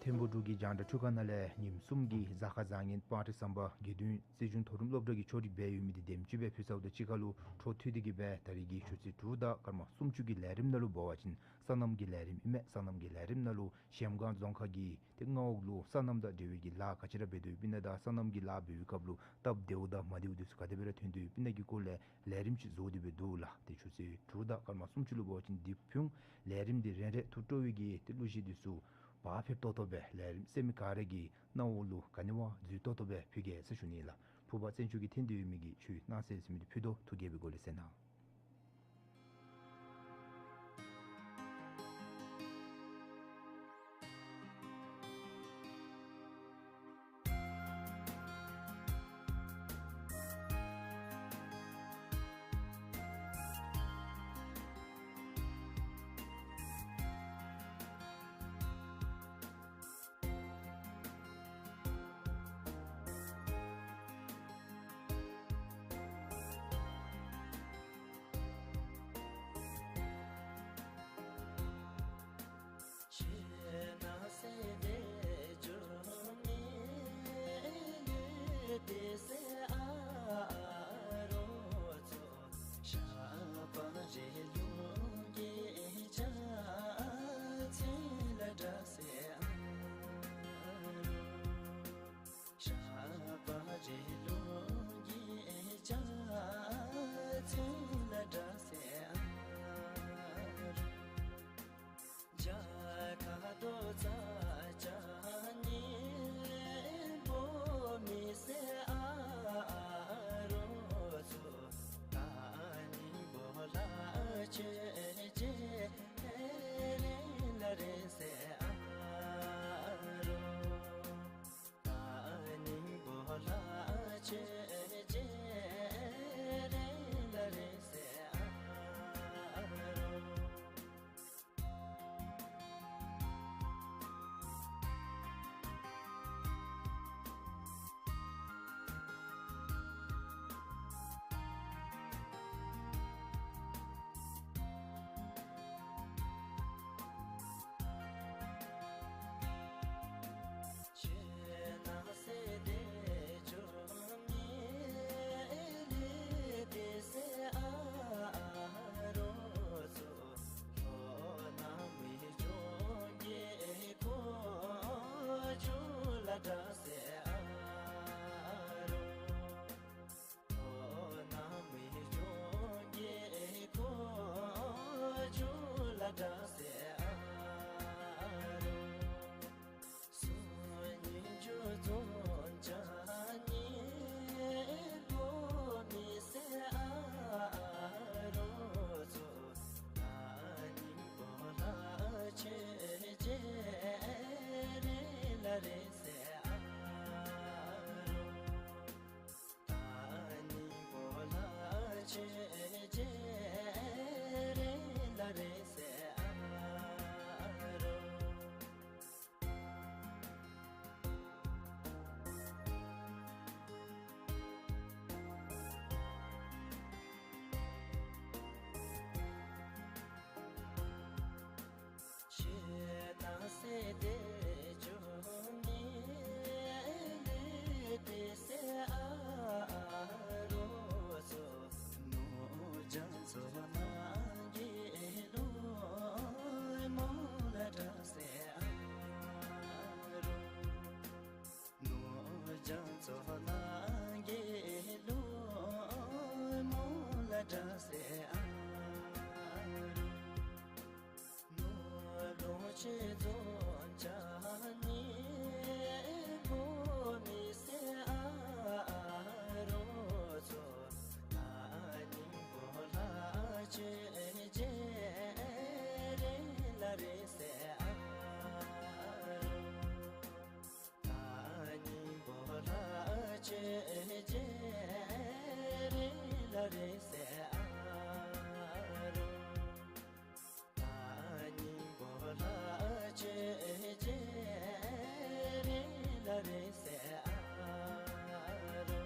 ཐེངས་ ལྷོ་འབྲུག་གི་རྒྱང་བསྒྲགས་ཁྲུས་ཁང་ནང་ལས་ཉིནམ་གསུམ་གྱི་གཟའ་སྐར་བཟང་ངན་སྤང་རི་ཟམ་པ་དགེ་འདུན་སྲིད་གཞུང་མཐོ་རིམ་སློབ་གྲྭ་གི་ཆོས་རིག་སྦས་ཡོད་མི་འདི་དེམ་ཅིག་སྦེ་ཕུལ་ཚརཝ་ད་གཅིག་ཁར་ལུ་འཕྲོ་མཐུད་དེ་གིས་སྦེ་ད་རིས་ཀྱི་ཆུ་ཚོད་དྲུག་དང་སྐར་མ་སུམ་ཅུ་གི་ལས་རིམ་ནང་ལུ་འབད་བ་ཅིན་སོ་ནམ་གྱི་ལས་རིམ་ཨིན་མས། སོ་ནམ་གྱི་ལས་རིམ་ནང་ལུ་གཞལམ་སྒང་རྫོང་ཁག་གི་ཏེ་མངའ་འོག་ལུ་སོ་ནམ་དང་འབྲེལ་བའི་གི་ལཱ་ག་ཅི་ར་འབད་དོ་ཡོདཔ་ཨིན་ན་དང་སོ་ནམ་གྱི་ལཱ་འབད་བའི་སྐབས་ལུ་སྟབས་བདེཝ་དང་མ་བདེཝ་འདི་ཚུ་ག་དེ་སྦེ་ར་ཐོན་དོ་ཡོདཔ་ཨིན་ན་གི་སྐོར་ལས་ལས་རིམ་ཅིག་བཟོ་སྟེ་སྦེ་འདུག་ལགས། ཏེ་ཆུ་ཚོད་དྲུག་དང་སྐར་མ་སུམ་ཅུ་ལུ་འབད་བ་ཅིན་འདི་ཕུལ་འོང་། ལས་རིམ་འདི་རན་རན་ཐུགས་སྤྲོ་བའི་གི་ཏེ་གླུ་གཞས་འདི་ཚུ་བག་ཕེབས་ཏོག་ཏོ་སྦེ་ལས་རིམ་གསན་མི་ག་ར་གི་རྣ་བ་ལུ་ག་ནི་བ་འཛུལ་ཏོག་ཏོ་སྦེ་ཕུལ་གེ་ཟེར་ཞུ་ནི་ལགས། ཕུརཔ་བཙན་ཆུ་གིས་འཐེན་ཏེ་ཡོད་མི་གི་ཆུའི་སྣང་གསལ་ཟེར་མི་འདི་ཕུལ་དོ། ཐུགས་དགྱེས་པའི་སྒོ་ལས་གསན་གནང་། ཆེ་ན་སེ་བེ་ཅོ་མི་ལུ་དེ་སེ་ཨ་རོ་ཚོ། ཤ་པ་རེ་ལུང་གི་ཅ་ཚེ་ལ་དྲ་སེ་ཨ་རོ། ཤ་པ་རེ་ལུང་གི་ཅ་ཚེ་ལ་དྲ་སེ་ཨ་རོ། ཇ་ཁ་དོ་ཚ་ཅ་ཉི་བོ་མི་སེ་ཨ་རོ་ཚོ། ད་ཉི་བོ་ལ་ཆེ་ཆེ་རེ་ལ་རེ་སེ་ཨ་རོ། ད་ཉི་བོ་ལ་ཆེ་ཆེ་རེ་ལ་རེ་སེ་ཨ་རོ། ཆེ་ན་སེ་དེ་ཅོ་མི་ལུ་དེ་སེ་ཨ་རོ་ཚོ། ལྷོ་ནམ་མི་ཅོ་གི་ཁོ་ཅུ་ལ་དྲ་སེ་ཨ་རོ། ལྷོ་ནམ་མི་ཅོ་གི་ཁོ་ཅུ་ལ་དྲ་སེ་ཨ་རོ། སུ་ཉི་ཅུ་རྫོང་ཅ་ཉི་བོ་མི་སེ་ཨ་རོ་ཚོ། ད་ཉི་བོ་ལ་ཆེ་ཆེ་རེ་ལ་རེ་སེ་ཨ་རོ། ད་ཉི་བོ་ལ་ཆེ་ཆེ་རེ་ལ་རེ་སེ་ཨ་རོ། ཆེ་ན་སེ་དེ་ཅོ་མི་ལུ་དེ་སེ་ཨ་རོ་ཚོ། ནོར་ལྗང་མཚོ་ནང་གི་ལུ་མོ་ལ་དྲ་སེ་ཨ་རོ། ནོར་ལྗང་མཚོ་ནང་གི་ལུ་མོ་ལ་དྲ་སེ་ཨ་རོ། ནོར་ལོངས་སྤྱོད་རྫོང་ཅ་ཉི་བོ་མི་སེ་ཨ་རོ་ཚོ། ད་ཉི་བོ་ལ་ཆེ་ཆེ་རེ་ལ་རེ་སེ་ཨ་རོ། ད་ཉི་བོ་ལ་ཆེ་ཆེ་རེ་ལ་རེ་སེ་ཨ་རོ། ད་ཉི་བོ་ལ་ཆེ་ཆེ་རེ་ལ་རེ་སེ་ཨ་རོ།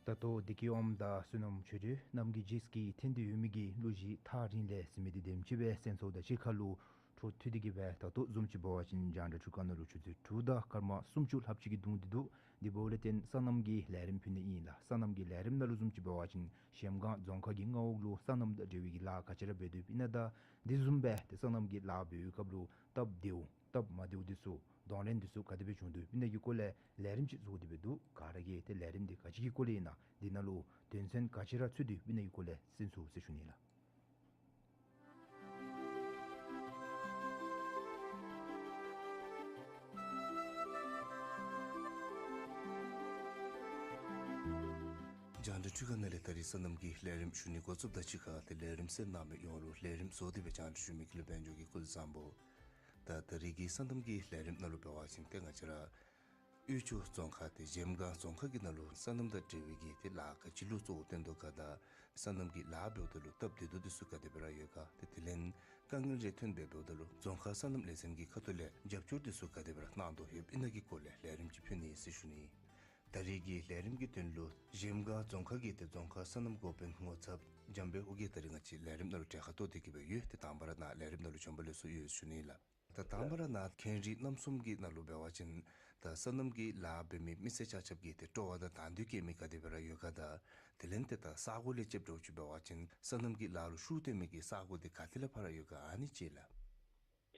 ད་ལྟོ་བདེ་སྐྱིད་ཨོམ་དང་བསོད་ནམས་ཆོས་སྒྲོན་རྣམ་རྒྱལ་རྗེས་ཀྱི་འཐེན་ཏེ་ཡོད་མི་གི་གླུ་གཞས་ཐག་རིང་ལས་ཟེར་མི་འདི་དེམ་ཅིག་སྦེ་གསན་སོངམ་ད་གཅིག་ཁར་ལུ་འཕྲོ་མཐུད་དེ་གི་སྦེ་ད་ལྟོ་བཟུམ་ཅིག་འབད་བ་ཅིན་རྒྱང་བསྒྲགས་འཕྲུལ་ཁང་ནང་ལུ་ཆུ་ཚོད་དྲུག་དང་སྐར་མ་སུམ་ཅུ་ལྷགཔ་ཅིག་གི་གདུང་འདི་འདུག། དེ་འབདཝ་ལས་བརྟེན་སོ་ནམ་གྱི་ལས་རིམ་ཕུལ་ནི་ཨིན་ལགས། སོ་ནམ་གྱི་ལས་རིམ་ནང་ལུ་བཟུམ་ཅིག་འབད་བ་ཅིན་གཞལམ་སྒང་རྫོང་ཁག་གི་མངའ་འོག་ལུ་སོ་ནམ་དང་འབྲེལ་བའི་གི་ལཱ་ག་ཅི་ར་འབད་དོ་ཡོདཔ་ཨིན་ན་དང་དེ་བཟུམ་སྦེ་ཏེ་སོ་ནམ་གྱི་ལཱ་འབད་བའི་སྐབས་ལུ་སྟབས་བདེཝ་སྟབས་མ་བདེཝ་འདི་ཚུ་གདོང་ལེན་འདི་ཚུ་ག་དེ་སྦེ་བྱུང་དོ་ཡོདཔ་ཨིན་ན་གི་སྐོར་ལས་ལས་རིམ་ཅིག་བཟོ་སྟེ་སྦེ་འདུག། ག་ར་གིས་ཏེ་ལས་རིམ་འདི་ག་ཅི་གི་སྐོར་ལས་ཨིན་ན་འདི་ནང་ལུ་དོན་ཚན་ག་ཅི་ར་ཚུད་དོ་ཡོདཔ་ཨིན་ན་གི་སྐོར་ལས་གསན་ཚུགས་ཟེར་ཞུ་ནི་ལགས། རྒྱང་བསྒྲགས་འཕྲུལ་ཁང་ནང་ལས་ད་རིས་སོ་ནམ་གྱི་ལས་རིམ་ཞུ་ནི་འགོ་བཙུགསཔ་ད་གཅིག་ཁར་ཏེ་ལས་རིམ་གསན་གནང་མི་ཡོངས་ལུ་ལས་རིམ་བཟོ་སྟེ་སྦེ་རྒྱང་བསྒྲགས་ཞུ་མི་དགེ་ལེགས་དཔལ་འབྱོར་གྱིས་སྐུ་གཟུགས་བཟང་པོ། ད་ད་རིས་ཀྱི་སོ་ནམ་གྱི་ལས་རིམ་ནང་ལུ་འབད་བ་ཅིན་ཏེ་ང་བཅས་ར་དབུས་ཕྱོགས་རྫོང་ཁག་ཏེ་གཞལམ་སྒང་རྫོང་ཁག་གི་ནང་ལུ་སོ་ནམ་དང་འབྲེལ་བའི་གི་ཏེ་ལཱ་ག་ཅི་ལུ་གཙོ་བོ་བཏོན་དོ་ག་དང་སོ་ནམ་གྱི་ལཱ་འབདཝ་ད་ལུ་སྟབས་བདེ་སྡུག་འདི་ཚུ་ག་དེ་སྦེ་ར་ཡོད་ག། ཏེ་དེ་ལས་དཀའ་ངལ་རེ་ཐོན་སྦེ་འབདཝ་ད་ལུ་རྫོང་ཁག་སོ་ནམ་ལས་འཛིན་གྱི་ཁ་ཐུག་ལས་རྒྱབ་སྐྱོར་འདི་ཚུ་ག་དེ་སྦེ་ར་གནང་དོ་ཡོདཔ་ཨིན་ན་གི་སྐོར་ལས་ལས་རིམ་ཅིག་ཕུལ་ནི་ཟེར་ཞུ་ནི། ད་རིས་ཀྱི་ལས་རིམ་གྱི་དོན་ལུ་གཞལམ་སྒང་རྫོང་ཁག་གི་ཏེ་རྫོང་ཁག་སོ་ནམ་འགོ་དཔོན་ངོ་ཚབ་འཇམ་དཔལ་ཨོ་རྒྱན་ད་རིས་ང་བཅས་ལས་རིམ་ནང་ལུ་གྲལ་ཁར་གཏོགས་ཏེ་གི་སྦེ་ཡོད། ཏེ་དང་པ་ར་ནཱ་ལས་རིམ་ནང་ལུ་བྱོན་པ་ལེགས་སོ་ཡོད་ཞུ་ནི་ལགས། ད་དང་པ་ར་ནཱ་ཁེངས་རིགས་རྣམ་གསུམ་གྱི་ནང་ལུ་འབད་བ་ཅིན་ད་སོ་ནམ་གྱི་ལཱ་འབད་མི་མི་སེར་ཆ་ཁྱབ་ཀྱི་ཏེ་སྤྲོ་བ་དང་དང་འདོད་བསྐྱེད་མི་ག་དེ་སྦེ་ར་ཡོད་ག་དང་དེ་ལས་ཏེ་ད་ས་གོ་ལས་ཕྱདཔ་འདྲཝ་ཅིག་འབད་བ་ཅིན་སོ་ནམ་གྱི་ལཱ་ལུ་ཤུགས་བཏོན་མི་གི་ས་གོ་འདི་ག་ཏེ་ལས་ཕར་ཡོད་ག་ཨ་ནི་ཅིག་ལགས།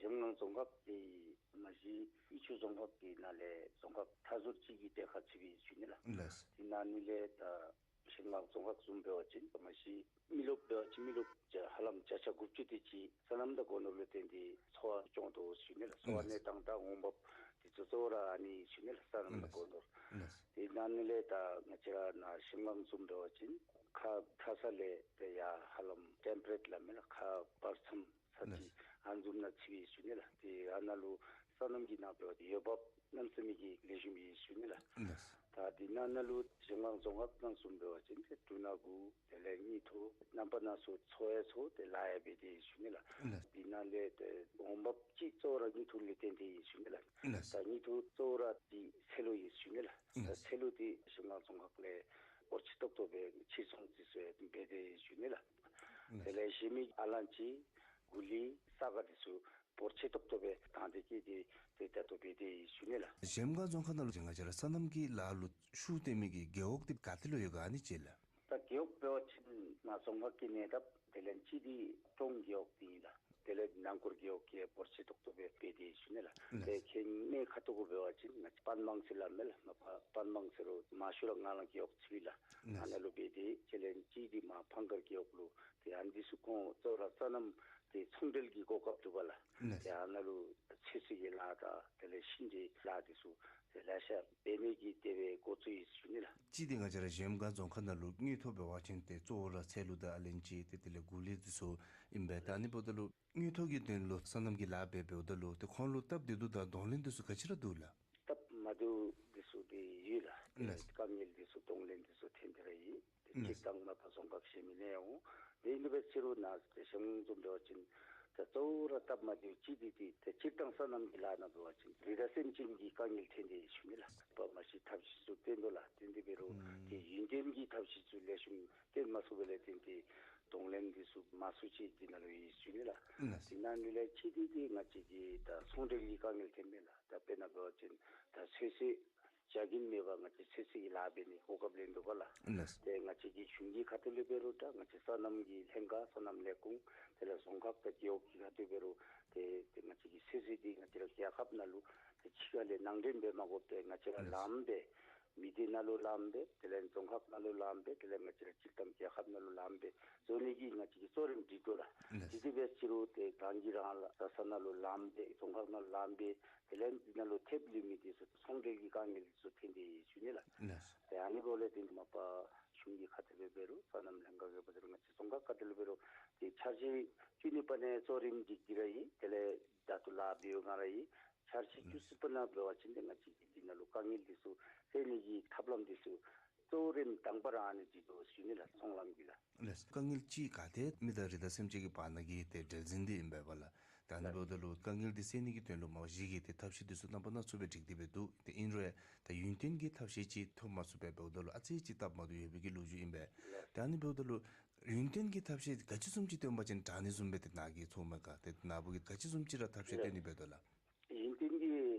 གཞལམ་སྒང་རྫོང་ཁག་འདི་མ་གཞི་དབུས་ཕྱོགས་རྫོང་ཁག་གི་ནང་ལས་རྫོང་ཁག་མཐའ་ཟུར་ཅིག་གི་གྲལ་ཁར་ཚུད་པའི་ཞུ་ནི་ལགས། ལགས། དེ་ནང་ལས་ད་གཞལམ་སྒང་རྫོང་ཁག་བཟུམ་འབད་བ་ཅིན་མ་གཞི་མི་རློབས་འབད་བ་ཅིན་མི་རློབས་ཧ་ལམ་བརྒྱ་ཆ་དགུ་བཅུ་དེ་ཅིག་སོ་ནམ་དང་སྒོ་ནོར་ལུ་བརྟེན་ཏེ་འཚོ་བ་སྐྱོང་དོ་ཞུ་ནི་ལགས། འཚོ་བ་གནས་སྟངས་དང་འོང་འབབ་འདི་ཚུ་གཙོ་བོ་ར་ཨ་ནི་ཞུ་ནི་ལགས། སོ་ནམ་དང་སྒོ་ནོར། ལགས། དེ་ནང་ལས་ད་ང་བཅས་ར་ནཱ་གཞལམ་སྒང་བཟུམ་འབད་བ་ཅིན་ཁ་མཐའ་ས་ལས་ཏེ་ཡར་ཧ་ལམ་ཊེམ་པ་རེཊ་སླབ་མས་ལགས། ཁ་བར་མཚམས་ས་ཅིག་ཨ་ནི་བཟུམ་ནང་ཚུད་པའི་ཞུ་ནི་ལགས། ཏེ་ཨ་ནཱ་ལུ་སོ་ནམ་གྱི་ནང་འབད་བ་ཅིན་འོང་འབབ་གནམ་མེད་ས་མེད་ཀྱི་ལེགས་ཤོམ་ཨིན་ཞུ་ནི་ལགས། ལགས། ད་དེ་ནང་ན་ལུ་གཞལམ་སྒང་རྫོང་ཁག་ནང་བཟུམ་འབད་བ་ཅིན་ཏེ་འབྲུ་སྣ་དགུ་དེ་ལས་དངུལ་ཐོག་རྣམ་པ་སྣ་ཚོགས་འཚོ་ཡང་འཚོ་ཏེ་ལཱ་ཡང་འབད་དེ་ཞུ་ནི་ལགས། ལགས། དེ་ནང་ལས་ཏེ་འོང་འབབ་ཅིག་གཙོ་བོ་ར་དངུལ་ཐོག་ལས་བརྟེན་ཏེ་ཨིན་ཞུ་ནི་ལགས། ལགས། ད་དངུལ་ཐོག་གཙོ་བོ་ར་འདི་ཚལ་ལུ་ཨིན་ཞུ་ནི་ལགས། ད་ལགས། ཚལ་ལུ་འདི་གཞལམ་སྒང་རྫོང་ཁག་ལས་འབོར་ཆེ་ཏོག་ཏོ་སྦེ་ཕྱིར་ཚོང་འདི་ཚུ་ཡང་འབད་དེ་ཞུ་ནི་ལགས། ལགས། དེ་ལས་གཞན་མི་ཨ་ལང་ཅི་གུ་ལི་ས་ག་འདི་ཚུ་འབོར་ཆེ་ཏོག་ཏོ་སྦེ་དང་འདོད་བསྐྱེད་དེ་ཏེ་ད་ལྟོ་འབད་དེ་ཞུ་ནི་ལགས། གཞལམ་སྒང་རྫོང་ཁག་ནང་ལུ་ང་བཅས་ར་སོ་ནམ་གྱི་ལཱ་ལུ་ཤུགས་བཏོན་མི་གི་རྒེད་འོག་འདི་ག་ཏེ་ལུ་ཡོད་ག་ཨ་ནི་ཅིག་ལགས། ད་རྒེད་འོག་འབད་བ་ཅིན་ནཱ་རྫོང་ཁག་གི་ནང་ད་དེ་ལས་གཅིག་འདི་ཀྲོང་རྒེད་འོག་འདི་ཨིན་ལགས། དེ་ལས་ནང་འཁོར་རྒེད་འོག་གིས་འབོར་ཆེ་ཏོག་ཏོ་སྦེ་འབད་དེ་ཞུ་ནི་ལགས། ལགས། དེ་ཁེངས་མེད་ཁ་ཐུག་གུ་འབད་བ་ཅིན་ང་བཅས་པན་མང་ཟེར་སླབ་མས་ལགས། མ་པ་པན་མང་ཟེར་རུང་མ་ཤུ་ར་ང་ལང་རྒེད་འོག་ཚུད་པས་ལགས། ལགས། ཨ་ནཱ་ལུ་འབད་དེ་དེ་ལས་གཅིག་འདི་མར་ཕང་སྒར་རྒེད་འོག་ལུ་ཏེ་ཨ་ནི་འདི་ཚུ་ཁོང་གཙོ་བོ་ར་སོ་ནམ་ཏེ་ཚོང་འབྲེལ་གྱི་གོ་སྐབས་འདུག་པ་ལགས། ལགས། ཏེ་ཨ་ནཱ་ལུ་ཚོད་བསྲེ་གི་ལཱ་དང་དེ་ལས་ཤིང་འབྲས་ལཱ་འདི་ཚུ་ཏེ་ལེ་ཤ་འབད་ནི་གི་དེ་སྦེ་འགོ་བཙུགས་ཡི་ཟེར་ཞུ་ནི་ལགས། གཅིག་འདི་ང་བཅས་ར་གཞལམ་སྒང་རྫོང་ཁག་ནང་ལུ་དངུལ་ཐོག་འབད་བ་ཅིན་ཏེ་གཙོ་བོ་ར་ཚལ་ལུ་དང་ཨ་ལན་ཅི་ཏེ་དེ་ལས་གུ་ལི་འདི་ཚུ་ཨིན་པས། ད་ཨ་ནི་འབདཝ་ད་ལུ་དངུལ་ཐོག་གི་དོན་ལུ་སོ་ནམ་གྱི་ལཱ་འབད་འབདཝ་ད་ལུ་ཏེ་ཁོང་ལུ་སྟབས་བདེ་སྡུག་དང་གདོང་ལེན་འདི་ཚུ་ག་ཅི་ར་འདུག་ལགས། སྟབས་མ་བདེཝ་འདི་ཚུ་འདི་ཡོད་ལགས། ལགས། དཀའ་ངལ་འདི་ཚུ་གདོང་ལེན་འདི་ཚུ་ཐོན་ཏེ་ར་ཡོད། ཏེ་ལགས། སྤྱིར་བཏང་མ་པ་རྫོང་ཁག་གཞན་མི་ནང་འོང་། དེ་ཨིན་པའི་ཕྱིར་རུང་ནཱ་ཏེ་གཞལམ་སྒང་བཟུམ་འབད་བ་ཅིན་ད་གཙོ་བོ་ར་སྟབས་མ་བདེཝ་གཅིག་འདི་ཏེ་ཏེ་སྤྱིར་བཏང་སོ་ནམ་གྱི་ལཱ་ནང་འབད་བ་ཅིན་རི་དྭགས་སེམས་ཅན་གྱི་དཀའ་ངལ་ཐོན་ཏེ་ཡོད་ཟེར་ཞུ་ནི་ལགས། མ་གཞི་ཐབས་ཤེས་ཚུ་བཏོན་དོ་ལགས། བཏོན་ཏེ་འབད་རུང་ཨུམ་ཏེ་ཡུན་བརྟན་གྱི་ཐབས་ཤེས་ཚུ་ལེགས་ཤོམ་བཏོན་མ་ཚུགས་པ་ལས་བརྟེན་ཏེ་གདོང་ལེན་འདི་ཚུ་མང་སུ་ཅིག་འདི་ནང་ལུ་ཡོད་ཟེར་ཞུ་ནི་ལགས། ལགས། དེ་ནང་ལུ་ལས་གཅིག་འདི་ཏེ་ང་བཅས་ཀྱི་ད་ཚོང་འབྲེལ་གྱི་དཀའ་ངལ་ཐོན་མས་ལགས། ད་དཔེར་ན་འབད་བ་ཅིན་ད་ཚོད་བསྲེ་རྒྱག་གིན་མེད་པར་ང་བཅས་ཚོད་བསྲེ་གི་ལཱ་འབད་ནི་གོ་སྐབས་ལེན་འདུག་པ་ལགས། ལགས། ཏེ་ང་བཅས་ཀྱི་གཞུང་གི་ཁ་ཐུག་ལས་འབད་རུང་འདྲ་ང་བཅས་སོ་ནམ་གྱི་ལྷན་ཁག་སོ་ནམ་ལས་ཁུངས་དེ་ལས་རྫོང་ཁག་དང་རྒེད་འོག་གི་ཁ་ཐུག་འབད་རུང་ཏེ་ཏེ་ང་བཅས་ཀྱི་ཚོད་བསྲེ་འདི་ང་བཅས་ར་རྒྱལ་ཁབ་ནང་ལུ་ཏེ་ཕྱི་ཁ་ལས་ནང་འདྲེན་འབད་མ་དགོཔ་སྦེ་ང་བཅས་ར་ལགས། ལངམ་སྦེ་ མི་སྡེ་ནང་ལུ་ལངམ་སྦེ་དེ་ལས་རྫོང་ཁག་ནང་ལུ་ལངམ་སྦེ་དེ་ལས་ང་བཅས་ར་སྤྱིར་བཏང་རྒྱལ་ཁབ་ནང་ལུ་ལངམ་སྦེ་བཟོ་ནི་གི་ང་བཅས་ཀྱིས་གཙོ་རིམ་སྒྲིག་དོ་ལགས། ལགས། དེ་དེ་སྦེ་ཕྱི་རུ་ཏེ་རང་གིས་རང་ལ་བཟའ་ས་ནང་ལུ་ལངམ་སྦེ་རྫོང་ཁག་ནང་ལུ་ལངམ་སྦེ་དེ་ལས་འདི་ནང་ལུ་ཐེབས་ལུས་མི་འདི་ཚུ་ཚོང་འབྲེལ་གྱི་དཀའ་ངལ་འདི་ཚུ་ཐོན་ཏེ་ཡོད་ཟེར་ཞུ་ནི་ལགས། ལགས། ཏེ་ཨ་ནི་འབདཝ་ལས་ཏེ་མ་པ་གཞུང་གི་ཁ་ཐུག་སྦེ་འབད་རུང་སོ་ནམ་ལྷན་ཁག་གིས་འབད་རུང་ང་བཅས་རྫོང་ཁག་ཁ་ཐུག་ལས་འབད་རུང་ཏེ་འཆར་གཞི་བཅུ་གཉིས་པ་ནང་གཙོ་རིམ་སྒྲིག་སྟེ་ར་ཡོད། དེ་ལས་ད་ལྟོ་ལཱ་འབད་བའི་སྒང་ར་ཡོད། འཆར་གཞི་བཅུ་གསུམ་པ་ནང་འབད་བ་ཅིན་ཏེ་ང་བཅས་ཀྱིས་འདི་ནང་ལུ་དཀའ་ངལ་འདི་ཚུ་སེལ་ནི་གི་ཐབས་ལམ་འདི་ཚུ་གཙོ་རིམ་དང་པ་ར་ཨ་ནི་འདི་ཚུ་ཞུ་ནི་ལགས། ཚོང་ལམ་གྱི་ལགས། ལགས། དཀའ་ངལ་གཅིག་ག་ཏེ་མི་དང་རི་དྭགས་སེམས་ཅན་གྱི་བར་ན་གི་ཏེ་འབྲེལ་འཛིང་འདི་ཨིན་པས་ལགས། ད་ཨ་ནི་འབདཝ་ད་ལུ་དཀའ་ངལ་འདི་སེལ་ནི་གི་དོན་ལུ་མ་གཞི་གི་ཏེ་ཐབས་ཤེས་འདི་ཚུ་རྣམ་པ་སྣ་ཚོགས་སྦེ་སྒྲིག་སྟེ་སྦེ་འདུག། ཏེ་ཨིན་རུང་ད་ཡུན་བརྟན་གྱི་ཐབས་ཤེས་ཅིག་ཐོབ་མ་ཚུགས་པས། འབདཝ་ད་ལུ་ཨ་ཙི་ཅིག་སྟབས་མ་བདེཝ་ཡོད་པའི་གི་ལོ་རྒྱུས་ཨིན་པས། ད་ཨ་ནི་འབདཝ་ད་ལུ་ཡུན་བརྟན་གྱི་ཐབས་ཤེས་ག་ཅི་བཟུམ་ཅིག་བཏོན་པ་ཅིན་དྲག་ནི་བཟུམ་སྦེ་ཏེ་ནཱ་གིས་ཚོརཝ་མས་ག། ཏེ་ནཱ་བུ་གིས་ག་ཅི་བཟུམ་ཅིག་ར་ཐབས་ཤེས་བཏོན་ནི་འབད་དོ་ལགས། ཡུན་བརྟན་གྱི་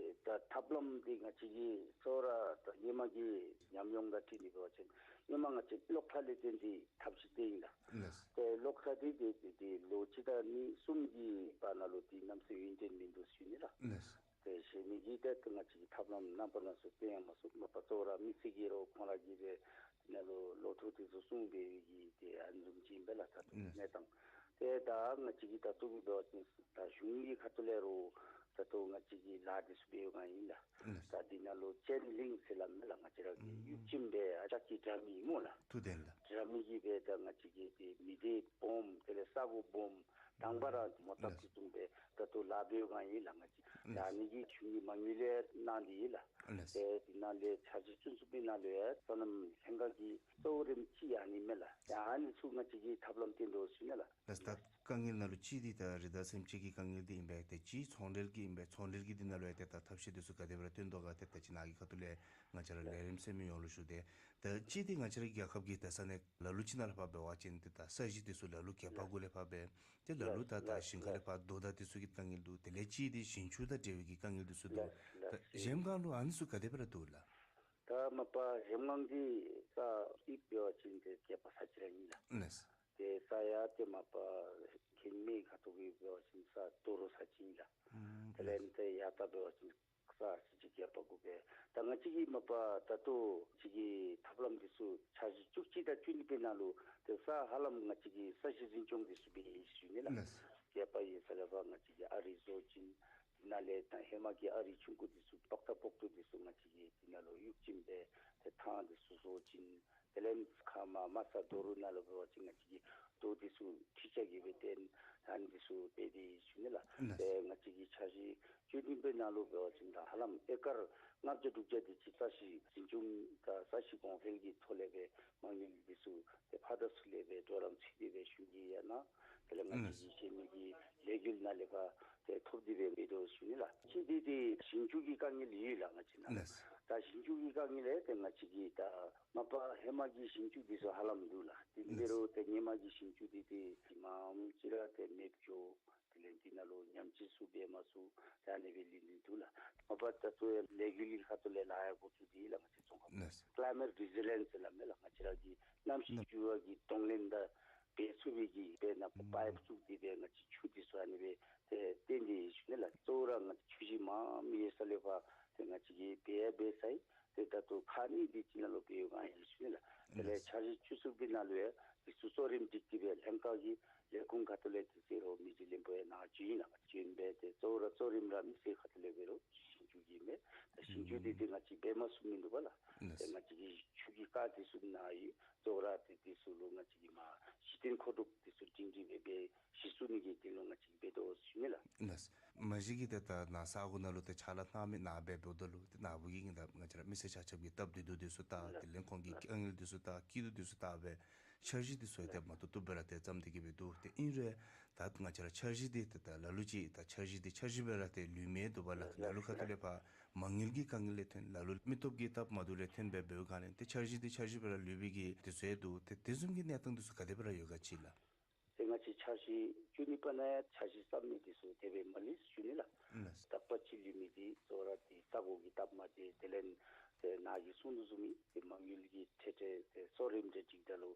ད་ཐབས་ལམ་འདི་ང་བཅས་ཀྱིས་གཙོ་བོ་ར་ད་སྔོན་མ་གི་ཉམས་མྱོང་དང་འཁྲིལ་ནི་འབད་བ་ཅིན་སྔོན་མ་ང་བཅས་གློག་ཐག་ལས་བརྟེན་ཏེ་ཐབས་ཤེས་བཏོན་ཡི་ལགས། ལགས། ཏེ་གློག་ཐག་འདི་ཏེ་ཏེ་ཏེ་ལོ་གཅིག་དང་གཉིས་གསུམ་གྱི་བར་ན་ལུ་ཏེ་གནམ་མེད་ས་མེད་ཡུན་བརྟན་མིན་འདུག་ཟེར་ཞུ་ནི་ལགས། ལགས། ཏེ་ཟེར་མི་གི་ཏེ་ང་བཅས་ཀྱིས་ཐབས་ལམ་རྣམ་པ་སྣ་ཚོགས་བཏོན་ཡང་མ་ཚུགས། མ་པ་གཙོ་བོ་ར་མི་སེར་གྱིས་ར་ཁོང་ར་གིས་འབད་དེ་ནང་ལུ་གློག་ཐག་འདི་ཚུ་སྲུང་འབད་བའི་གི་ཏེ་ཨ་ནི་བཟུམ་ཅིག་ཨིན་པས་ལགས། ད་ལགས། གནས་སྟངས་ཏེ་ད་ང་བཅས་ཀྱིས་ད་ལྟོ་གི་འབད་བ་ཅིན་ད་གཞུང་གི་ཁ་ཐུག་ལས་ར་ད་ལྟོ་ང་བཅས་ཀྱིས་ལཱ་འདི་ཚུ་འབད་བའི་སྒང་ཨིན་ལགས། ལགས། ད་འདི་ནང་ལུ་ཅེན་ལིང་ཟེར་སླབ་མས་ལགས། ང་བཅས་ར་གི་ཨུམ་གཡུག་བཅོམ་འབད་ཨ་ལྕགས་ཀྱི་དྲ་མིག་སྨོ་ལགས། ཐུགས་བདེན་ལགས། དྲ་མིག་གིས་འབད་ད་ང་བཅས་ཀྱི་ཏེ་མི་སྡེ་སྦོམ་དེ་ལས་ས་གོ་སྦོམ་དང་པ་ར་མོ་བཏབ་ལགས། ཏེ་བཟུམ་སྦེ་ད་ལྟོ་ལཱ་འབད་བའི་སྒང་ཨིན་ལགས། ང་བཅས་ད་ཨ་ནི་གི་གཞུང་གི་མ་དངུལ་ཡང་གནང་སྟེ་ཡོད་ལགས། ལགས། ཏེ་འདི་ནང་ལས་འཆར་གཞི་བཅུ་གསུམ་པའི་ནང་ལུ་ཡང་སོ་ནམ་ལྷན་ཁག་གི་གཙོ་བོ་རིམ་གཅིག་ཨ་ནི་མས་ལགས། ཡང་ཨ་ནི་ཚུ་ང་བཅས་ཀྱིས་ཐབས་ལམ་བཏོན་དོ་ཟེར་ཞུ་ནི་ལགས། ལགས། ད་དཀའ་ངལ་ནང་ལུ་གཅིག་འདི་ད་རི་དྭགས་སེམས་ཅན་གྱི་དཀའ་ངལ་འདི་ཨིན་པས། ཏེ་གཅིག་ཚོང་འབྲེལ་གྱི་ཨིན་པས། ཚོང་འབྲེལ་གྱི་འདི་ནང་ལུ་ཡང་ཏེ་ད་ཐབས་ཤེས་འདི་ཚུ་ག་དེ་སྦེ་ར་བཏོན་དོ་ག། ཏེ་ད་ཅི་ནཱ་གི་ཁ་ཐུག་ལས་ང་བཅས་ར་ལས་རིམ་ཟེར་མི་ཡོངས་ལུ་ཞུ་སྟེ། ད་གཅིག་འདི་ང་བཅས་ར་རྒྱལ་ཁབ་ཀྱི་ད་ས་གནས་ལ་ལུ་ཅིག་ནང་ལས་ཕར་འབད་བ་ཅིན་ཏེ་ད་ས་གཞི་འདི་ཚུ་ལ་ལུ་གད་པ་གུ་ལས་ཕར་འབད། ཏེ་ལ་ལུ་ད་ད་ཞིང་ཁ་ལས་ཕར་རྡོ་དང་འདི་ཚུ་གི་དཀའ་ངལ་འདུག། དེ་ལས་གཅིག་འདི་ཞིང་ཆུ་དང་འབྲེལ་བའི་གི་དཀའ་ངལ་འདི་ཚུ་འདུག། ད་གཞལམ་སྒང་ལུ་ཨ་ནི་ཚུ་ག་དེ་སྦེ་ར་འདུག་ལགས། ད་མ་པ་གཞལམ་སྒང་འདི་ས་གཡུས་འབད་བ་ཅིན་ཏེ་གད་པ་ས་ཅིག་ར་ཨིན་ལགས། ལགས། ཏེ་ས་ཡང་ཏེ་མ་པ་གྱེན་མའི་ཁ་ཐུག་གི་འབད་བ་ཅིན་ས་དོ་རུང་ས་ཅིག་ཨིན་ལགས། ཨུམ། དེ་ལས་ཏེ་ཡར་ལྟ་འབད་བ་ཅིན་ས་ཅིག་ཅིག་གད་པ་གུ་སྦེ། ད་ང་བཅས་ཀྱིས་མ་པ་ད་ལྟོ་ཅིག་གི་ཐབས་ལམ་འདི་ཚུ་འཆར་གཞི་བཅུ་གཅིག་དང་བཅུ་གཉིས་པའི་ནང་ལུ་ཏེ་ས་ཧ་ལམ་ང་བཅས་ཀྱིས་ས་གཞི་འཛིན་སྐྱོང་འདི་ཚུ་འབད་ཡི་ཟེར་ཞུ་ནི་ལགས། ལགས། གད་པ་ཡོད་ས་ལས་ཕར་ང་བཅས་ཀྱིས་ཨ་རི་བཟོ་བྱིན། དེ་ནང་ལས་ད་ཧེ་མ་གི་ཨ་རི་ཆུང་ཀུ་འདི་ཚུ་པག་ཏ་པོག་ཏོ་འདི་ཚུ་ང་བཅས་ཀྱིས་དེ་ནང་ལུ་གཡུག་བཅོམ་འབད་ཏེ་ཐང་འདི་ཚུ་བཟོ་བྱིན། དེ་ལས་ཁ་མ་མ་ས་དོ་རུང་ནང་ལུ་འབད་བ་ཅིན་ང་བཅས་ཀྱིས་རྡོ་འདི་ཚུ་ཁྲི་ལྕགས་ཀྱི་སྦེ་བཏོན་ཨ་ནི་འདི་ཚུ་འབད་དེ་ཡོད་ཟེར་ཞུ་ནི་ལགས། ལགས། ཏེ་ང་བཅས་ཀྱི་འཆར་གཞི་བཅུ་བདུན་པའི་ནང་ལུ་འབད་བ་ཅིན་ད་ཧ་ལམ་ཨེ་ཀར་ལྔ་བརྒྱ་དྲུག་བརྒྱ་དེ་ཅིག་ས་གཞི་འཛིན་སྐྱོང་དང་ས་གཞི་གོང་འཕེལ་གྱི་ཐོག་ལས་སྦེ་མ་དངུལ་འདི་ཚུ་ཏེ་ཕར་དང་ཚུར་ལས་སྦེ་འགྲོ་ལམ་ཚུད་དེ་སྦེ་གཞུང་གིས་ཡང་གནང་། དེ་ལས་ང་བཅས་ཀྱི་གཞན་མི་གི་ལས་འགུལ་ནང་ལས་ཕར་ཏེ་ཐོབ་སྟེ་སྦེ་འབད་དོ་ཟེར་ཞུ་ནི་ལགས། གཅིག་འདི་ཏེ་ཞིང་ཆུ་གི་དཀའ་ངལ་ཡོད་ལགས་ང་བཅས་ནང་། ལགས། ད་ཞིང་ཆུ་གི་དཀའ་ངལ་ལས་ཏེ་ང་བཅས་ཀྱིས་ད་མ་པ་ཧེ་མ་གི་ཞིང་ཆུ་འདི་ཚུ་ཧ་ལམ་འདུག་ལགས། དེ་འབད་རུང་ཏེ་སྔོན་མ་གི་ཞིང་ཆུ་འདི་ཏེ་མངམ་ཅིག་ར་ཏེ་མེདཔ་འགྱོ། དེ་ལས་འདི་ནང་ལུ་ཉམས་བཅོས་ཚུ་འབད་མ་ཚུགས། ད་ཨ་ནི་སྦེ་ལུས་ལུས་འདུག་ལགས། མ་པ་ད་ལྟོ་ཡང་ལས་འགུལ་གྱི་ཁ་ཐུག་ལས་ལཱ་ཡང་འགོ་བཙུགས་ཏེ་ལགས་ང་བཅས་ཚོང་ཁང་། ལགས། Climate Resilience ཟེར་སླབ་མས་ལགས། ང་བཅས་ར་གི་གནམ་གཤིས་འགྱུར་བ་གི་གདོང་ལེན་དང་འབད་ཚུགས་པའི་གི་སྦེ་ནང་པའིཔ་བཙུགས་ཏེ་སྦེ་ང་བཅས་ཆུ་འདི་ཚུ་ཨ་ནི་སྦེ་ཏེ་བཏོན་ཏེ་ཡོད་ཟེར་ཞུ་ནི་ལགས། གཙོ་བོ་ར་ང་བཅས་ཆུ་ཞིང་མངམ་ཡོད་ས་ལས་ཕར་ཏེ་ང་བཅས་ཀྱིས་འབད་ཡང་འབད་ཚར་ཡི། ཏེ་ད་ལྟོ་ཁག་གཉིས་འདི་ཅིག་ནང་ལུ་འབད་བའི་སྒང་ཨིན་ཟེར་ཞུ་ནི་ལགས། དེ་ལས་ལགས། འཆར་གཞི་བཅུ་གསུམ་པའི་ནང་ལུ་ཡང་འདི་ཚུ་གཙོ་རིམ་སྒྲིག་སྟེ་སྦེ་ལྷན་ཁག་གི་ལས་ཁུངས་ཁ་ཐུག་ལས་ཏེ་ཟེར་རུང་མི་རྗེ་བློན་པོ་ཡང་ནཱ་བྱོན་ཡི་ལགས། བྱོན་སྦེ་ཏེ་གཙོ་བོ་ར་གཙོ་རིམ་ར་མི་སེར་ཁ་ཐུག་ལས་འབད་རུང་ཞིང་ཆུ་གི་མས། ད་ཞིང་ཆུ་འདི་ཏེ་ང་བཅས་འབད་མ་ཚུགས་མིན་འདུག་པ་ལགས། ལགས། ཏེ་ང་བཅས་ཀྱི་ཆུ་གི་རྐ་འདི་ཚུ་ནཱ་ཡོད། གཙོ་བོ་ར་ཏེ་འདི་ཚུ་ལུ་ང་བཅས་ཀྱིས་མ་གཞི་རྟེན་མཁོ་སྒྲུབ་འདི་ཚུ་སྒྲིང་སྒྲིང་སྦེ་འབད་གཞི་བཙུགས་ནི་གི་དོན་ལུ་ང་བཅས་འབད་དོ་ཟེར་ཞུ་ནི་ལགས། ལགས། མ་གཞི་གི་ཏེ་ད་ནཱ་ས་གོ་ནང་ལུ་ཏེ་ཕྱག་ལཱ་གནང་མི་ནཱ་སྦེ་འབདཝ་ད་ལུ་ཏེ་ནཱ་བུ་གིས་ད་ང་བཅས་ར་མི་སེར་ཆ་ཁྱབ་ཀྱི་སྟབས་བདེ་སྡུག་འདི་ཚུ་བལྟ། དེ་ལས་ཁོང་གི་དཀའ་ངལ་འདི་ཚུ་བལྟ། སྐྱིད་སྡུག་འདི་ཚུ་བལྟ་སྦེ་འཆར་གཞི་འདི་ཚུ་ཡང་ཏེ་མ་བཏུབ་བཏུབ་སྦེ་ར་ཏེ་བརྩམས་ཏེ་གི་སྦེ་འདུག། ཏེ་ཨིན་རུང་ད་ང་བཅས་ར་འཆར་གཞི་འདི་ཏེ་ད་ལ་ལུ་ཅིག་ད་འཆར་གཞི་འདི་འཆར་གཞི་སྦེ་ར་ཏེ་ལུས་མི་འདུག་པ་ལགས། ལ་ལུ་ཁ་ཐུག་ལས་ཕར་མ་དངུལ་གྱི་དཀའ་ངལ་ལས་ཐོན། ལ་ལུ་མི་སྟོབས་ཀྱི་སྟབས་མ་བདེཝ་ལས་ཐོན་སྦེ་འབདཝ་ལས་ཏེ་འཆར་གཞི་འདི་འཆར་གཞི་སྦེ་ར་ལུས་པའི་གི་དུས་ཚོད་འདུག། ཏེ་དེ་བཟུམ་གྱི་གནས་སྟངས་འདི་ཚུ་ག་དེ་སྦེ་ར་ཡོད་ག་ཅིག་ལགས། ཏེ་ང་བཅས་འཆར་གཞི་བཅུ་གཉིས་པ་ནང་ཡང་འཆར་གཞི་བརྩམ་མི་འདི་ཚུ་དེ་སྦེ་མ་ལུས་ཟེར་ཞུ་ནི་ལགས། ལགས། དག་པ་ཅིག་ལུས་མི་འདི་གཙོ་བོ་ར་ཏེ་ས་གོ་གི་སྟབས་མ་བདེ། དེ་ལས་ཏེ་ནཱ་གིས་གསུང་དོ་བཟུམ་སྦེ་ཏེ་མ་དངུལ་གྱི་ཁྲལ་ཁྲལ་ཏེ་གཙོ་རིམ་འདི་ཅིག་ད་ལུ་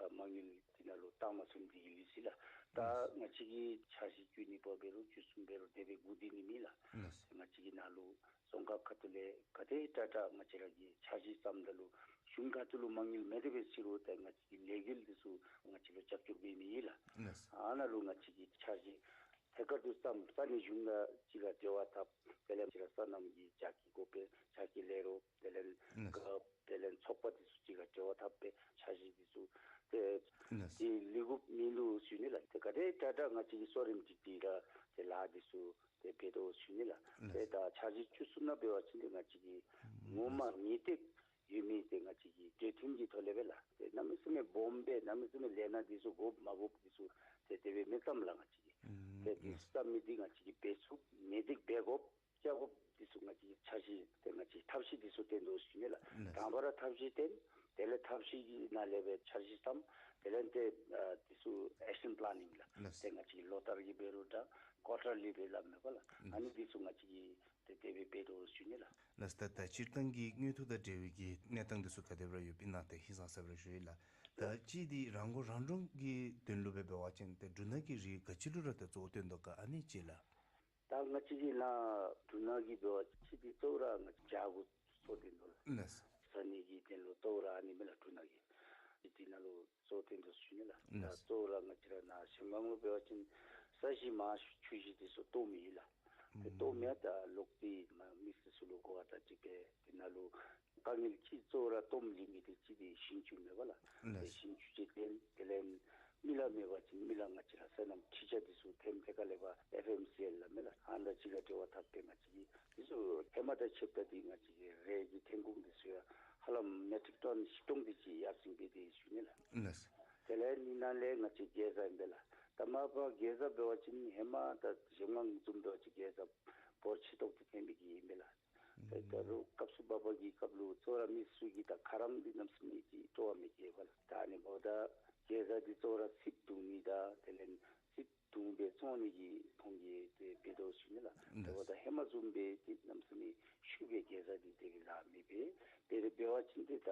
ཨ་མ་དངུལ་འདི་ནང་ལུ་བཏང་མ་ཚུགས་མི་འདི་གིས་ལུས་ཅི་ལགས། ད་ལགས། ང་བཅས་ཀྱི་འཆར་གཞི་བཅུ་གཉིས་པ་འབད་རུང་བཅུ་གསུམ་འབད་རུང་དེ་སྦེ་སྒུག་སྡོད་ནི་མེད་ལགས། ལགས། ང་བཅས་ཀྱིས་ནཱ་ ལུ་རྫོང་ཁག་ཁ་ཐུག་ལས་ག་དེ་དྲག་དྲག་ང་བཅས་ར་གིས་འཆར་གཞི་བརྩམ་ད་ལུ་གཞུང་ཁ་ཐུག་ལུ་མ་དངུལ་མེད་དེ་འབད་ཟེར་རུང་ཏེ་ང་བཅས་ཀྱི་ལས་འགུལ་འདི་ཚུ་ང་བཅས་ལུ་རྒྱབ་སྐྱོར་འབད་མི་ཨིན་ལགས། ལགས། ཨ་ནཱ་ལུ་ང་བཅས་ཀྱིས་འཆར་གཞི་ཐད་ཀར་དུ་བརྩམ། ས་གནས་གཞུང་དང་གཅིག་ཁར་འབྲེལ་བ་འཐབ། དེ་ལས་ང་བཅས་ར་སོ་ནམ་གྱི་བྱ་སྐྱིད་འགོ་དཔོན་བྱ་སྐྱིད་ལས་རོགས་དེ་ལས་ལགས། རྒཔོ་དེ་ལས་ཚོགས་པ་འདི་ཚུ་གཅིག་ཁར་འབྲེལ་བ་འཐབ་སྦེ་འཆར་གཞི་འདི་ཚུ་ཏེ་ལགས། ཏེ་ལས་འགུལ་མིན་འདུག་ཟེར་ཞུ་ནི་ལགས། ཏེ་ག་དེ་དྲག་དྲག་ང་བཅས་ཀྱིས་གསོ་རིམ་སྒྲིག་སྟེ་ར་ཏེ་ལཱ་འདི་ཚུ་ཏེ་འབད་དོ་ཟེར་ཞུ་ནི་ལགས། ལགས། ཏེ་ད་འཆར་གཞི་བཅུ་གསུམ་ནང་འབད་བ་ཅིན་ཏེ་ང་བཅས་ཀྱིས་ངོ་མ་ངེས་ཏིག་ཡོད་མི་ཏེ་ང་བཅས་ཀྱིས་གྲོས་མཐུན་གྱི་ཐོག་ལས་སྦེ་ལགས། ཏེ་གནམ་མེད་ས་མེད་སྦོམ་སྦེ་གནམ་མེད་ས་མེད་ལས་སྣ་འདི་ཚུ་དགོཔ་མ་དགོཔ་འདི་ཚུ་ཏེ་དེ་སྦེ་མི་བརྩམ་ལགས་ང་བཅས་ཀྱིས། ཏེ་འདི་ཚུ་བརྩམ་མི་འདི་ང་བཅས་ཀྱིས་འབད་ཚུགས་ངེས་ཏིག་འབད་དགོཔ་བཅའ་དགོཔ་འདི་ཚུ་ང་བཅས་ཀྱིས་འཆར་གཞི་ཏེ་ང་བཅས་ཐབས་ཤེས་འདི་ཚུ་བཏོན་དོ་ཟེར་ཞུ་ནི་ལགས། ལགས། དང་པ་ར་ཐབས་ཤེས་བཏོན། དེ་ལས་ཐབས་ཤེས་ཀྱི་ནང་ལས་སྦེ་འཆར་གཞི་བརྩམ། དེ་ལས་ཏེ་ཨ་འདི་ཚུ་ཨེག་ཤན་པ་ལེན་ནིང་ལགས། ལགས། ཏེ་ང་བཅས་ལོ་ལྟར་གྱི་འབད་རུང་འདྲ་ཀོ་ཊར་ལི་འབད་སླབ་མས་པ་ལགས། ལགས། ཨ་ནི་འདི་ཚུ་ང་བཅས་ཀྱིས་ཏེ་དེ་སྦེ་འབད་དོ་ཟེར་ཞུ་ནི་ལགས། ལགས། ད་ད་སྤྱིར་བཏང་གི་དངུལ་ཐོག་དང་འབྲེལ་བའི་གི་གནས་སྟངས་འདི་ཚུ་ག་དེ་སྦེ་ར་ཡོདཔ་ཨིན་ན་ཏེ་ཧིང་སངས་ས་སྦེ་ར་ཞུ་ཡི་ལགས། ད་གཅིག་འདི་རང་མགོ་རང་འདྲོངས་ཀྱི་དོན་ལུ་སྦེ་འབད་བ་ཅིན་ཏེ་འབྲུ་སྣ་གི་རིགས་ག་ཅི་ལུ་ར་ཏེ་གཙོ་བོ་བཏོན་དོ་ག་ཨ་ནི་ཅིག་ལགས། ད་ང་བཅས་ཀྱི་ནཱ་འབྲུ་སྣ་གི་འབད་བ་ཅིན་ཏེ་གཙོ་བོ་ར་ང་བཅས་བྱ་གུ་གཙོ་བཏོན་དོ་ལགས། ལགས། ཟ་ནི་གི་དོན་ལུ་གཙོ་བོ་ར་ཨ་ནི་མས་ལགས་འབྲུ་སྣ་གི། ཏེ་འདི་ནང་ལུ་གཙོ་བོ་བཏོན་དོ་ཟེར་ཞུ་ནི་ལགས། ད་ལགས། གཙོ་བོ་ར་ང་བཅས་ར་ནཱ་གཞལམ་སྒང་ལུ་འབད་བ་ཅིན་ས་གཞི་མར་ཆུ་གཞི་འདི་ཚུ་སྟོངམ་ཨིན་ལགས། ཏེ་སྟོངམ་ཡང་ད་ལོག་སྟེ་མ་མི་སེར་ཚུ་ལུ་གོ་བ་ད་ཅིག་སྦེ་འདི་ནང་ལུ་དཀའ་ངལ་གཅིག་གཙོ་བོ་ར་སྟོངམ་ལས་མི་འདི་གཅིག་འདི་ཞིང་ཆུ་མས་པ་ལགས། ཏེ་ལགས། ཞིང་ཆུ་ཅིག་བཏོན། དེ་ལས་མི་ལ་མེད་པ་ཅིན་མི་ལ་ང་བཅས་ར་སོ་ནམ་འཕྲུལ་ཆས་འདི་ཚུ་ཐེམ་ཐེ་ཀ་ལས་ཕར་ཨེཕ་ཨེམ་སི་ཨེལ་ལ་མས་ལགས། ཨ་ནཱ་གཅིག་ཁར་འབྲེལ་བ་འཐབ་སྟེ་ང་བཅས་ཀྱིས་འདི་ཚུ་ཧེ་མ་དང་ཕྱདཔ་ད་འདི་ང་བཅས་ཀྱི་རས་ཀྱི་ཐོན་ཁུངས་འདི་ཚུ་ཡང་ཧ་ལམ་མེ་ཊིག་ཊོན་བཞི་སྟོང་དེ་ཅིག་ཡར་སེང་འབད་དེ་ཡོད་ཟེར་ཞུ་ནི་ལགས། ལགས། དེ་ལས་ཨ་ནི་ནང་ལས་ང་བཅས་གེ་ཛ་ཨིན་པས་ལགས། ད་མ་པ་གེ་ཛ་འབད་བ་ཅིན་ཧེ་མ་ད་གཞལམ་སྒང་བཟུམ་འབད་བ་ཅིན་གེ་ཛ་འབོར་ཆེ་ཏོག་ཏོ་ཐོན་མི་གི་ཨིན་པས་ལགས། ད་ད་རུང་སྐབས་སུ་བབ་པ་གི་སྐབས་ལུ་གཙོ་བོ་ར་མི་སེར་གྱིས་ད་ཁ་རམ་འདི་གནམ་མེད་ས་མེད་ཅིག་སྤྲོ་བ་མེད་ཀྱི་ཡོད་པས་ལགས། ད་ཨ་ནི་འབདཝ་ད་གེ་ཛ་འདི་གཙོ་བོ་ར་སིབ་བརྡུང་ནི་དང་དེ་ལས་སིབ་བརྡུང་སྦེ་བཙོང་ནི་གི་ཁོང་གིས་ཏེ་འབད་དོ་ཟེར་ཞུ་ནི་ལགས། ལགས། དེ་འབདཝ་ད་ཧེ་མ་བཟུམ་སྦེ་ཏེ་གནམ་མེད་ས་མེད་ཤུགས་སྦེ་གེ་ཛ་འདི་དེ་གི་ལཱ་མེད་པས། དེ་སྦེ་འབད་བ་ཅིན་ཏེ་ད་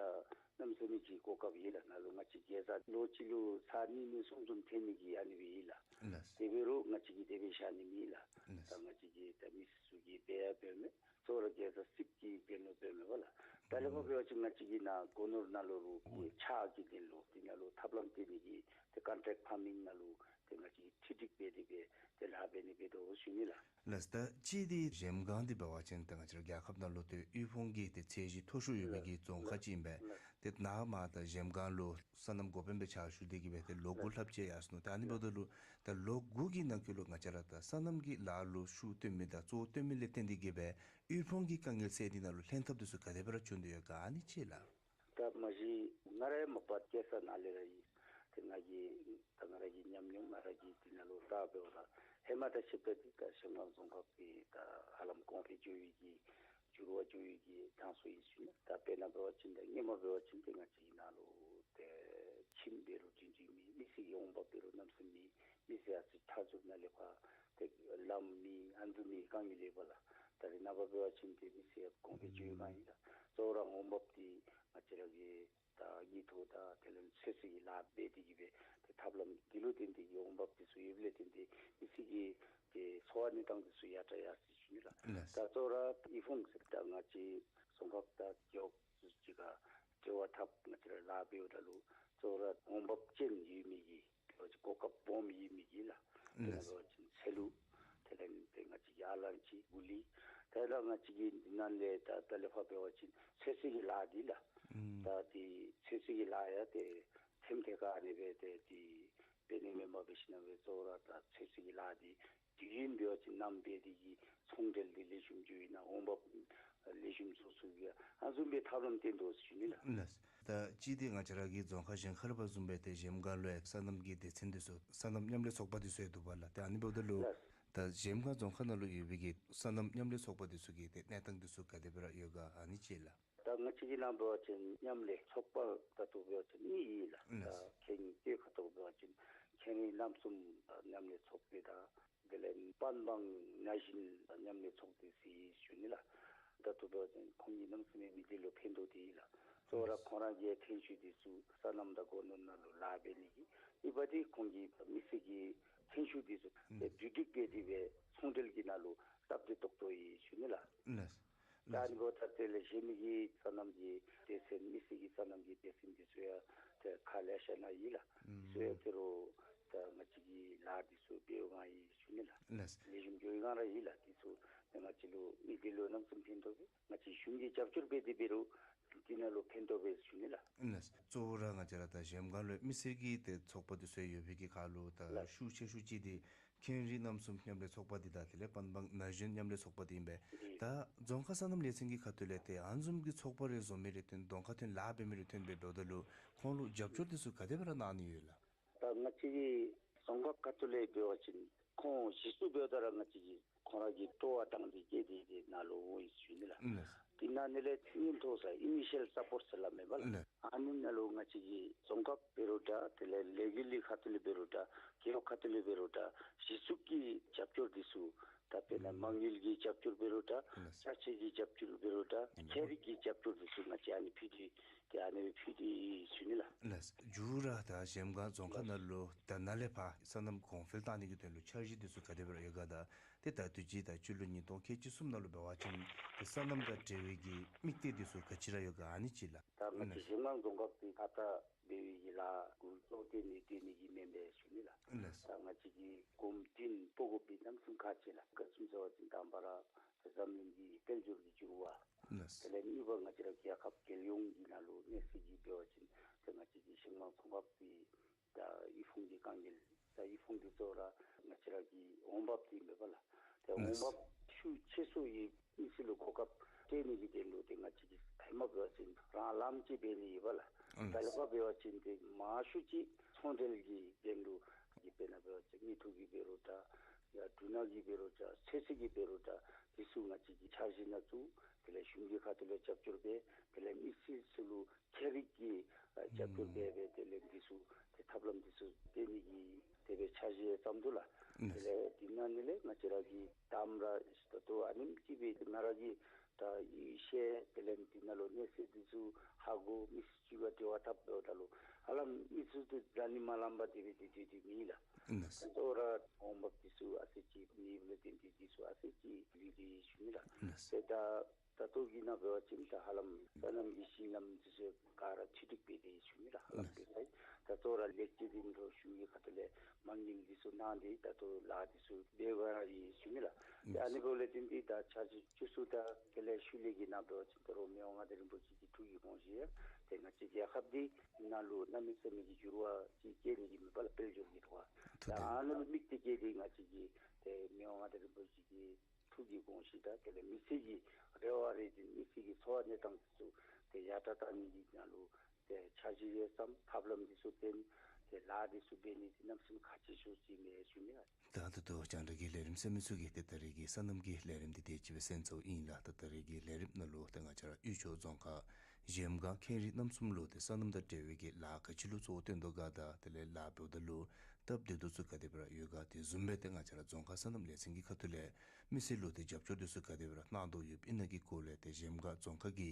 གནམ་མེད་ས་མེད་ཅིག་གོ་སྐབས་ཡོད་ལགས། ནཱ་ལུ་ང་བཅས་གེ་ཛ་ལོ་གཅིག་ལུ་ཚར་གཉིས་གཉིས་གསུམ་གསུམ་ཐོན་ནི་གི་ཨ་ནི་སྦེ་ཡོད་ལགས། ལགས། དེ་འབད་རུང་ང་བཅས་ཀྱིས་དེ་སྦེ་བཞག་ནི་མེད་ལགས། ལགས། ད་ང་བཅས་ཀྱིས་ད་མི་སེར་ཚུ་གིས་འབད་ཡང་འབདཝ་མས། གཙོ་བོ་ར་གེ་ཛ་སིབ་ཀྱི་དོན་ལུ་འབདཝ་མས་པ་ལགས། ད་ལས་ཕར་འབད་བ་ཅིན་ང་བཅས་ཀྱི་ནཱ་སྒོ་ནོར་ནང་ལུ་རུང་ཕྱགས་ཀྱི་དོན་ལུ་དེ་ནང་ལུ་ཐབས་ལམ་སྟོན་ནི་གི་ཏེ་ཀོན་ཊེཀཊ་ཕཱར་མིང་ནང་ལུ་ཏེ་ང་བཅས་ཀྱིས་འཕྲུལ་སྒྲིག་འབད་དེ་སྦེ་ཏེ་ལཱ་འབད་ནི་འབད་དོ་ཟེར་ཞུ་ནི་ལགས། ལགས། ད་གཅིག་འདི་གཞལམ་སྒང་འདི་འབད་བ་ཅིན་ཏེ་ང་བཅས་ར་རྒྱལ་ཁབ་ནང་ལུ་ཏེ་དབུལ་ཕོངས་ཀྱི་ཏེ་ཚད་གཞི་མཐོ་ཤོས་ཡོད་པའི་གི་རྫོང་ཁག་ཅིག་ཨིན་པས། ལགས། ཏེ་ནཱ་མར་ད་གཞལམ་སྒང་ལུ་སོ་ནམ་འགོ་དཔོན་སྦེ་ཕྱག་ཞུ་སྟེ་གི་སྦེ་ཏེ་ལོ་དགུ་ལྷགཔ་ཅིག་ཡར་སོ་ནུག། ཏེ་ཨ་ནི་འབདཝ་ད་ལུ་ད་ལོ་དགུ་གི་ནང་འཁོད་ལུ་ང་བཅས་ར་ད་སོ་ནམ་གྱི་ལཱ་ལུ་ཤུགས་བཏོན་མི་དང་གཙོ་བོ་བཏོན་མི་ལས་བརྟེན་ཏེ་གི་སྦེ་དབུལ་ཕོངས་ཀྱི་དཀའ་ངལ་སེལ་ནི་ནང་ལུ་ལྷན་ཐབས་འདི་ཚུ་ག་དེ་སྦེ་ར་བྱུང་དོ་ཡོད་ག་ཨ་ནི་ཅིག་ལགས། ད་མ་གཞི་ང་ར་ཡང་མ་པ་སྐྱེས་ས་ནཱ་ལས་ར་ཨིན། ཏེ་ང་གིས་ད་ང་ར་གི་ཉམས་མྱོང་ང་ར་གིས་འདི་ནང་ལུ་བལྟ་འབདཝ་ད་ཧེ་མ་དང་ཕྱདཔ་ད་འདི་ད་གཞལམ་སྒང་རྫོང་ཁག་འདི་ད་ཧ་ལམ་གོང་འཕེལ་འགྱོ་བའི་གི་འགྱུར་བ་འགྱོ་བའི་གི་གྲངས་སུ་ཨིན་ཟེར་ཞུ་ནི། ད་དཔེར་ན་འབད་བ་ཅིན་ད་སྔོན་མ་འབད་བ་ཅིན་ཏེ་ང་བཅས་ནཱ་ལུ་ཏེ་ཁྱིམ་འབད་རུང་འགྲིམ་འགྲིམ་མེད། མི་སེར་གྱི་འོང་འབབ་འབད་རུང་གནམ་མེད་ས་མེད་མེད། མི་སེར་ཡར་སེང་མཐའ་མཇུག་ནང་ལས་ཕར་ཏེ་ལམ་མེད་ཨ་ནི་བཟུམ་མའི་དཀའ་ངལ་ཡོདཔ་ལགས། ད་རེས་ནངས་པ་འབད་བ་ཅིན་ཏེ་མི་སེར་གོང་འཕེལ་འགྱོ་བའི་སྒང་ཨིན་ལགས། གཙོ་བོ་ར་འོང་འབབ་འདི་ང་བཅས་ར་གི་ད་དངུལ་ཐོག་དང་དེ་ལས་ཚོད་བསྲེ་གི་ལཱ་འབད་དེ་གི་སྦེ་ཏེ་ཐབས་ལམ་འདི་ལུ་བརྟེན་ཏེ་གི་འོང་འབབ་འདི་ཚུ་ཡོདཔ་ལས་བརྟེན་ཏེ་མི་སེར་གྱི་ཏེ་འཚོ་བ་གནས་སྟངས་འདི་ཚུ་ཡར་དྲག་ཡར་སེང་ཞུ་ནི་ལགས། ལགས། ད་གཙོ་བོ་ར་དབུལ་ཕོངས་ཟེར་ད་ང་བཅས་རྫོང་ཁག་དང་རྒེད་འོག་ཚུ་གཅིག་ཁར་འབྲེལ་བ་འཐབ་ང་བཅས་ར་ལཱ་འབདཝ་ད་ལུ་གཙོ་བོ་ར་འོང་འབབ་ཅན་ཡོད་མི་གི་གོ་སྐབས་སྦོམ་ཡོད་མི་གི་ལགས། དེ་ནང་ལགས། འབད་བ་ཅིན་ཚལ་ལུ་དེ་ལས་ཏེ་ང་བཅས་ཀྱི་ཨ་ལང་ཅི་གུ་ལི་དེ་ལས་ང་བཅས་ཀྱི་ནཱ་ལས་ད་ད་ལས་ཕར་འབད་བ་ཅིན་ཚོད་བསྲེ་གི་ལཱ་འདི་ལགས། ད་འདི་ཚོད་བསྲེ་གི་ལཱ་ཡང་ཏེ་ཐེམ་ཐེ་ཀ་ཨ་ནི་སྦེ་ཏེ་འདི་འབད་ནི་མེན་པར་འབད་ཞིན་ན་སྦེ་གཙོ་བོ་ར་ད་ཚོད་བསྲེ་གི་ལཱ་འདི་དུས་ཡུན་འབད་བ་ཅིན་ནམ་འབད་དེ་གི་ཚོང་འབྲེལ་འདི་ལེགས་ཤོམ་འགྱོ་ཡི་ན་འོང་འབབ་ལེགས་ཤོམ་བཟོ་ཚུགས་ཡི་ཨ་བཟུམ་སྦེ་ཐབས་ལམ་བཏོན་དོ་ཟེར་ཞུ་ནི་ལགས། ལགས། ད་གཅིག་འདི་ང་བཅས་ར་གི་རྫོང་ཁག་གཞན་ཁར་བཟུམ་སྦེ་ཏེ་གཞལམ་སྒང་ལུ་ཡང་སོ་ནམ་གྱི་སྡེ་ཚན་འདི་ཚུ་སོ་ནམ་མཉམ་ལས་ཚོགས་པ་འདི་ཚུ་ཡང་འདུག་པ་ལགས། ཏེ་ཨ་ནི་འབདཝ་ད་ལུ་ལགས། ད་གཞལམ་སྒང་རྫོང་ཁག་ནང་ལུ་ཡོད་པའི་གི་སོ་ནམ་མཉམ་ལས་ཚོགས་པ་འདི་ཚུ་གི་ཏེ་གནས་སྟངས་འདི་ཚུ་ག་དེ་སྦེ་ར་ཡོད་ག་ཨ་ནི་ཅིག་ལགས། ད་ང་བཅས་ཀྱི་ནང་འབད་བ་ཅིན་མཉམ་ལས་ཚོགས་པ་ད་ལྟོ་འབད་བ་ཅིན་གཉིས་ཡོད་ལགས། ལགས། ད་ཁེ་ཉིན་ཏེ་ཁ་ཐུག་འབད་བ་ཅིན་ཁེ་རིང་གནམ་གསུམ་མཉམ་ལས་ཚོགས་པ་དང་དེ་ལས་པན་བང་ན་ཞིན་མཉམ་ལས་ཚོགས་པ་ཟེར་ཞུ་ནི་ལགས། ད་ལྟོ་འབད་བ་ཅིན་ཁོང་གཉིས་གནམ་མེད་ས་མེད་མི་སྡེ་ལུ་ཕན་ཐོགས་ཏེ་ཡོད་ལགས། གཙོ་བོ་ར་ཁོང་ར་གི་ཐོན་ཤུགས་འདི་ཚུ་སོ་ནམ་དང་སྒོ་ནོར་ནང་ལུ་ལཱ་འབད་ནི་གི་གཉིས་པ་འདི་ཁོང་གི་མི་སེར་གྱི་ཐོན་ཤུགས་འདི་ཚུ་ཏེ་བསྡུ་སྒྲིག་འབད་དེ་སྦེ་ཚོང་འབྲེལ་གྱི་ནང་ལུ་སྟབས་བདེ་ཏོག་ཏོ་ཡོད་ཞུ་ནི་ལགས། ད་ཨ་ནི་འབདཝ་ད་དེ་ལས་གཞན་མི་གི་སོ་ནམ་གྱི་སྡེ་ཚན་མི་སེར་གྱི་སོ་ནམ་གྱི་སྡེ་ཚན་འདི་ཚུ་ཡང་ཏེ་ཁག་ལེ་ཤ་ནང་ཡོད་ལགས། ཨུམ་སོ་ཡང་ཏེ་རུང་ད་ང་བཅས་ཀྱི་ལཱ་འདི་ཚུ་འབད་འོང་ཡི་ཞུ་ནི་ལགས། ལགས། ལེགས་ཤོམ་འགྱོ་ཡི་ག་ར་ཡོད་ལགས། འདི་ཚུ་ང་བཅས་ལུ་མི་སྡེ་ལུ་གནམ་མེད་ས་མེད་ཕན་ཐོགས་པས། ང་བཅས་གཞུང་གིས་རྒྱབ་སྐྱོར་འབད་དེ་འབད་རུང་འདི་ནང་ལུ་ཕན་ཐོགས་པས་ཞུ་ནི་ལགས། ལགས། གཙོ་བོ་ར་ང་བཅས་ར་ད་གཞལམ་སྒང་ལུ་མི་སེར་གྱི་ཏེ་ཚོགས་པ་འདི་ཚུ་ཡོད་པའི་གི་ཁར་ལུ་ད་ལགས། ཤུགས་ཆེ་ཤོས་ཅིག་འདི་ཁེངས་རིགས་རྣམ་གསུམ་མཉམ་ལས་ཚོགས་པ་འདི་དང་དེ་ལས་པན་སྦང་ན་གཞོན་མཉམ་ལས་ཚོགས་པ་འདི་ཨིན་པས། ཨིན། ད་རྫོང་ཁག་སོ་ནམ་ལས་ཚན་གྱི་ཁ་ཐུག་ལས་ཏེ་ཨ་ནི་བཟུམ་གྱི་ཚོགས་པ་རེ་བཟོ་མི་རེ་ཐོན་གདོང་ཁར་ཐོན་ལཱ་འབད་མི་རེ་ཐོན་སྦེ་འབདཝ་ད་ལུ་ཁོང་ལུ་རྒྱབ་སྐྱོར་འདི་ཚུ་ག་དེ་སྦེ་ར་གནང་ནི་ཡོད་ལགས། ད་ང་བཅས་ཀྱི་རྫོང་ཁག་ཁ་ཐུག་ལས་འབད་བ་ཅིན་ཁོང་གཞི་བཙུགས་འབདཝ་ད་ར་ང་བཅས་ཀྱིས་ཁོང་ར་གི་སྤྲོ་བ་བཏང་སྟེ་བསྐྱལ་ཏེ་དེ་ནང་ལུ་འོང་ཡི་ཞུ་ནི་ལགས། ལགས། དེ་ནང་ལས་ལས་མངོན་མཐོ་ཟེར་ཨི་ནི་ཤལ་སཔོརཊ་ཟེར་སླབ་མས་པ་ལགས། ལགས། ཨ་ནི་ནང་ལུ་ང་བཅས་ཀྱི་རྫོང་ཁག་འབད་རུང་འདྲ་དེ་ལས་ལས་འགུལ་གྱི་ཁ་ཐུག་ལས་འབད་རུང་འདྲ་རྒེད་འོག་ཁ་ཐུག་ལས་འབད་རུང་འདྲ་གཞི་བཙུགས་ཀྱི་རྒྱབ་སྐྱོར་འདི་ཚུ་ད་དཔེར་ན་ཨུམ་མ་དངུལ་གྱི་རྒྱབ་སྐྱོར་འབད་རུང་འདྲ་ལགས། ཅ་ཆས་ཀྱི་རྒྱབ་སྐྱོར་འབད་རུང་འདྲ་ཨུམ་ཁྱད་རིག་གི་རྒྱབ་སྐྱོར་འདི་ཚུ་ང་བཅས་ཨ་ནི་ཕུལ་ཏེ་ཏེ་ཨ་ནི་ཕུལ་ཏེ་ཡོད་ཞུ་ནི་ལགས། ལགས། མཇུག་ར་ད་གཞལམ་སྒང་རྫོང་ཁག་ནང་ལུ་ད་ནཱ་ལས་ཕར་སོ་ནམ་གོང་འཕེལ་བཏང་ནི་གི་དོན་ལུ་འཆར་གཞི་འདི་ཚུ་ག་དེ་སྦེ་ར་ཡོད་ག། ད་ཏེ་ད་ལྟོ་ཅིག་ད་སྤྱི་ལོ་ཉིས་སྟོང་ཁལ་གཅིག་གསུམ་ནང་ལུ་འབད་བ་ཅིན་ཏེ་སོ་ནམ་དང་འབྲེལ་བའི་གི་དམིགས་གཏད་འདི་ཚུ་ག་ཅི་ར་ཡོད་ག་ཨ་ནི་ཅིག་ལགས། ད་ང་བཅས་གཞལམ་སྒང་རྫོང་ཁག་འདི་ད་ལྟ་འབད་བའི་གི་ལཱ་འགོ་བཙུགས་ཏེ་ནི་སྡོད་ནི་གི་མེན་པས་ཞུ་ནི་ལགས། ལགས། ད་ང་བཅས་ཀྱིས་གོམ་བདུན་སྤོ་དགོ་པའི་གནམ་མེད་ས་མེད་ཁག་ཆེ་ལགས། ག་ཅི་སྨོ་ཟེར་བ་ཅིན་དང་པ་ར་འཛམ་གླིང་གི་དཔལ་འབྱོར་གྱི་འགྱུར་བ། ལགས། དེ་ལས་གཉིས་པ་ང་བཅས་ར་རྒྱལ་ཁབ་རྒྱལ་ཡོངས་ཀྱི་ནང་ལུ་གནས་ཚད་ཀྱི་འབད་བ་ཅིན་ཏེ་ང་བཅས་ཀྱི་གཞལམ་སྒང་རྫོང་ཁག་འདི་ད་དབུལ་ཕོངས་ཀྱི་དཀའ་ངལ་ད་དབུལ་ཕོངས་འདི་ཚུ་ར་ང་བཅས་ར་གི་འོང་འབབ་འདི་ཨིན་པས་ལགས། ཏེ་འོང་འབབ་ཤུགས་ཆེ་སུ་ཡོད་མི་ཚུ་ལུ་གོ་སྐབས་སྤྲོད་ནི་གི་དོན་ལུ་ཏེ་ང་བཅས་ཀྱིས་ཧེ་མ་འབད་བ་ཅིན་རང་ལམ་ཅིག་འབད་ནི་ཨིན་པས་ལགས། ད་ལས་ཕར་འབད་བ་ཅིན་ཏེ་མང་ཤོས་ཅིག་ཚོང་འབྲེལ་གྱི་དོན་ལུ་གི་དཔེར་ན་འབད་བ་ཅིན་མི་ཐུག་གི་འབད་རུང་འདྲ་ཡང་འབྲུ་སྣ་གི་འབད་རུང་འདྲ་ཚོད་བསྲེ་གི་འབད་རུང་འདྲ་འདི་ཚུ་ང་བཅས་ཀྱིས་འཆར་གཞི་ནང་བཙུགས། དེ་ལས་གཞུང་གི་ཁ་ཐུག་ལས་རྒྱབ་སྐྱོར་འབད། དེ་ལས་མི་སེར་ཚུ་ལུ་ཁྱད་རིག་གི་ཨ་རྒྱབ་སྐྱོར་འབད་འབད་དེ་ལས་འདི་ཚུ་ཏེ་ཐབས་ལམ་འདི་ཚུ་སྟོན་ནི་གི་དེ་སྦེ་འཆར་གཞི་བརྩམས་འདུག་ལགས། ཨིན། དེ་ལས་འདི་ནང་ལས་ལས་ང་བཅས་ར་གི་དང་པ་ར་ད་ལྟོ་ཨ་ནེམ་ཅིག་སྦེ་ང་ར་གིས་ད་ཡིག་ཤེས་དེ་ལས་འདི་ནང་ལུ་གནས་ཚད་འདི་ཚུ་ཧ་གོ་མི་སེར་ཚུ་ག་འབྲེལ་བ་འཐབ་འབདཝ་ད་ལུ་ཧ་ལམ་མི་ཚུ་ཏེ་ལ་ལུ་མ་ལངམ་སྦེ་དེ་སྦེ་ཏེ་ཏེ་ཏེ་མེད་ལགས། ཨིན། ད་ལྟོ་ར་འོང་འབབ་འདི་ཚུ་ཨ་ཙི་ཅིག་མེདཔ་ལས་བརྟེན་ཏེ་འདི་ཚུ་ཨ་ཙི་ཅིག་ལུས་ཏེ་ཞུ་ནི་ལགས། ཨིན། ཏེ་ད་ད་ལྟོ་གི་ནང་འབད་བ་ཅིན་ད་ཧ་ལམ་སོ་ནམ་གྱི་ཤིང་ལམ་འདི་ཚུ་ག་ར་མཐུད་དེ་འབད་དེ་ཞུ་ནི་ལགས། ཧ་ལམ་ཨིན། འབད་ཚར་ཡི། ད་ལྟོ་ར་ལེགས་སྐྱེས་འདི་ནང་ལུ་གཞུང་གི་ཁ་ཐུག་ལས་མ་དངུལ་འདི་ཚུ་གནང་སྟེ་ད་ལྟོ་ལཱ་འདི་ཚུ་འབད་བར་ཡོད་ཞུ་ནི་ལགས། ཨིན། ཨ་ནི་འབདཝ་ལས་བརྟེན་ཏེ་ད་འཆར་གཞི་བཅུ་གསུམ་དང་དེ་ལས་ཤུལ་ལས་ཀྱི་ནང་འབད་བ་ཅིན་ད་རུང་མི་དབང་མངའ་བདག་རིན་པོ་ཆེ་གི་ཐུགས་ཀྱི་དགོངས་བཞེད་ཡང་ཏེ་ང་བཅས་རྒྱལ་ཁབ་འདི་ནང་ལུ་གནམ་མེད་ས་མེད་ཀྱི་འགྱུར་བ་ཅིག་སྐྱེལ་ནི་གི་མེད་པ་ལགས། དཔལ་འབྱོར་གྱི་འགྱུར་བ། ད་ཨ་ནི་ལུ་དམིགས་ཏེ་བསྐྱལ་ཏེ་ང་བཅས་ཀྱིས་ཏེ་མི་དབང་མངའ་བདག་རིན་པོ་ཆེ་གི་ཐུགས་ཀྱི་དགོངས་བཞེད་དང་དེ་ལས་མི་སེར་གྱི་རེ་བ་རེ་འདུན་མི་སེར་གྱི་འཚོ་བ་གནས་སྟངས་འདི་ཚུ་ཏེ་ཡར་དྲག་གཏང་ནི་གི་ནང་ལུ་ཏེ་འཆར་གཞི་ཡང་བརྩམ་ཐབས་ལམ་འདི་ཚུ་སྟོན་ཏེ་ལཱ་འདི་ཚུ་འབད་ནི་འདི་གནམ་མེད་ས་མེད་ཁག་ཆེ་ཤོས་ཅིག་ཨིན་མས་ཞུ་ནི་ལགས། ད་ད་ལྟོ་རྒྱང་བསྒྲགས་ཀྱི་ལས་རིམ་གསན་མི་ཚུ་གིས་ཏེ་ད་རེས་ཀྱི་སོ་ནམ་གྱི་ལས་རིམ་འདི་དེ་ཅིག་སྦེ་གསན་ཚརཝ་ཨིན་ལགས། ད་ད་རེས་ཀྱི་ལས་རིམ་ནང་ལུ་ཏེ་ང་བཅས་ར་དབུས་ཕྱོགས་རྫོང་ཁག་གཞལམ་སྒང་ཁེངས་རིགས་རྣམ་གསུམ་ལུ་ཏེ་སོ་ནམ་དང་འབྲེལ་བའི་གི་ལཱ་ག་ཅི་ལུ་གཙོ་བོ་བཏོན་དོ་ག་དང་དེ་ལས་ལཱ་འབདཝ་ད་ལུ་སྟབས་བདེ་ཏོག་ཏོ་ཚུ་ག་དེ་སྦེ་ར་ཡོད་ག། དེ་བཟུམ་སྦེ་ཏེ་ང་བཅས་ར་རྫོང་ཁག་སོ་ནམ་ལས་ཚན་གྱི་ཁ་ཐུག་ལས་མི་སེར་ལུ་ཏེ་རྒྱབ་སྐྱོར་འདི་ཚུ་ག་དེ་སྦེ་ར་གནང་དོ་ཡོདཔ་ཨིན་ན་གི་སྐོར་ལས་ཏེ་གཞལམ་སྒང་རྫོང་ཁག་གི་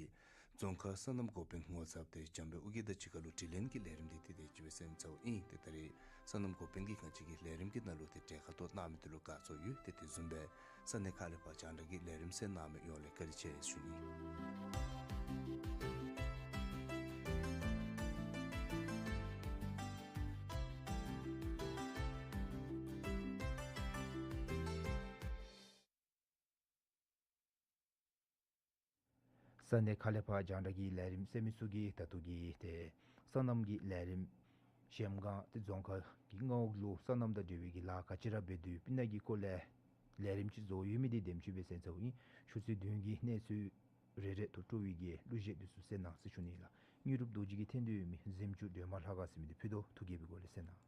རྫོང་ཁག་སོ་ནམ་འགོ་དཔོན་ངོ་ཚབ་ཏེ་འཇམ་དཔལ་ཨོ་རྒྱན་དང་གཅིག་ཁར་ལུ་དྲི་ལན་གྱི་ལས་རིམ་འདི་ཏེ་དེ་ཅིག་སྦེ་གསན་ཚརཝ་ཨིན། ཏེ་ད་རེས་སོ་ནམ་འགོ་དཔོན་གྱིས་ང་བཅས་ཀྱི་ལས་རིམ་གྱི་ནང་ལུ་ཏེ་གྲལ་ཁར་གཏོགས་གནང་མི་འདི་ལུ་དགའ་ཚོར་ཡོད། ཏེ་དེ་བཟུམ་སྦེ་ས་གནས་ཁག་ལས་ཕར་རྒྱང་བསྒྲགས་ཀྱི་ལས་རིམ་གསན་གནང་མི་ཡོངས་ལས་བཀའ་དྲིན་ཆེ་ཞུ་ནི། ས་གནས་ཁག་ལས་ཕར་རྒྱང་བསྒྲགས་ཀྱི་ལས་རིམ་གསན་མི་ཚུ་གིས་ད་ལྟོ་གི་ཏེ་སོ་ནམ་གྱི་ལས་རིམ་གཞལམ་སྒང་ཏེ་རྫོང་ཁག་གི་མངའ་འོག་ལུ་སོ་ནམ་དང་འབྲེལ་བའི་གི་ལཱ་ག་ཅི་ར་འབད་དོ་ཡོདཔ་ཨིན་ན་གི་སྐོར་ལས་ལས་རིམ་ཅིག་བཟོ་ཡོད་མི་འདི་དེམ་ཅིག་སྦེ་གསན་ཚརཝ་ཨིན། ཤུལ་ཚུལ་བདུན་གྱི་གནས་ཚུལ་རེ་རེ་ཐོ་སྤྲོ་བའི་གི་གླུ་གཞས་འདི་ཚུ་གསན་གནང་ཟེར་ཞུ་ནི་ལགས། དངོས་གྲུབ་རྡོ་རྗེ་གིས་འཐེན་ཏེ་ཡོད་མི་གཟིམ་ཅུང་སྒྲོལ་མ་ལྷ་ཁང་ཟེར་མི་འདི་ཕུལ་དོ། ཐུགས་དགྱེས་པའི་སྒོ་ལས་གསན་གནང་།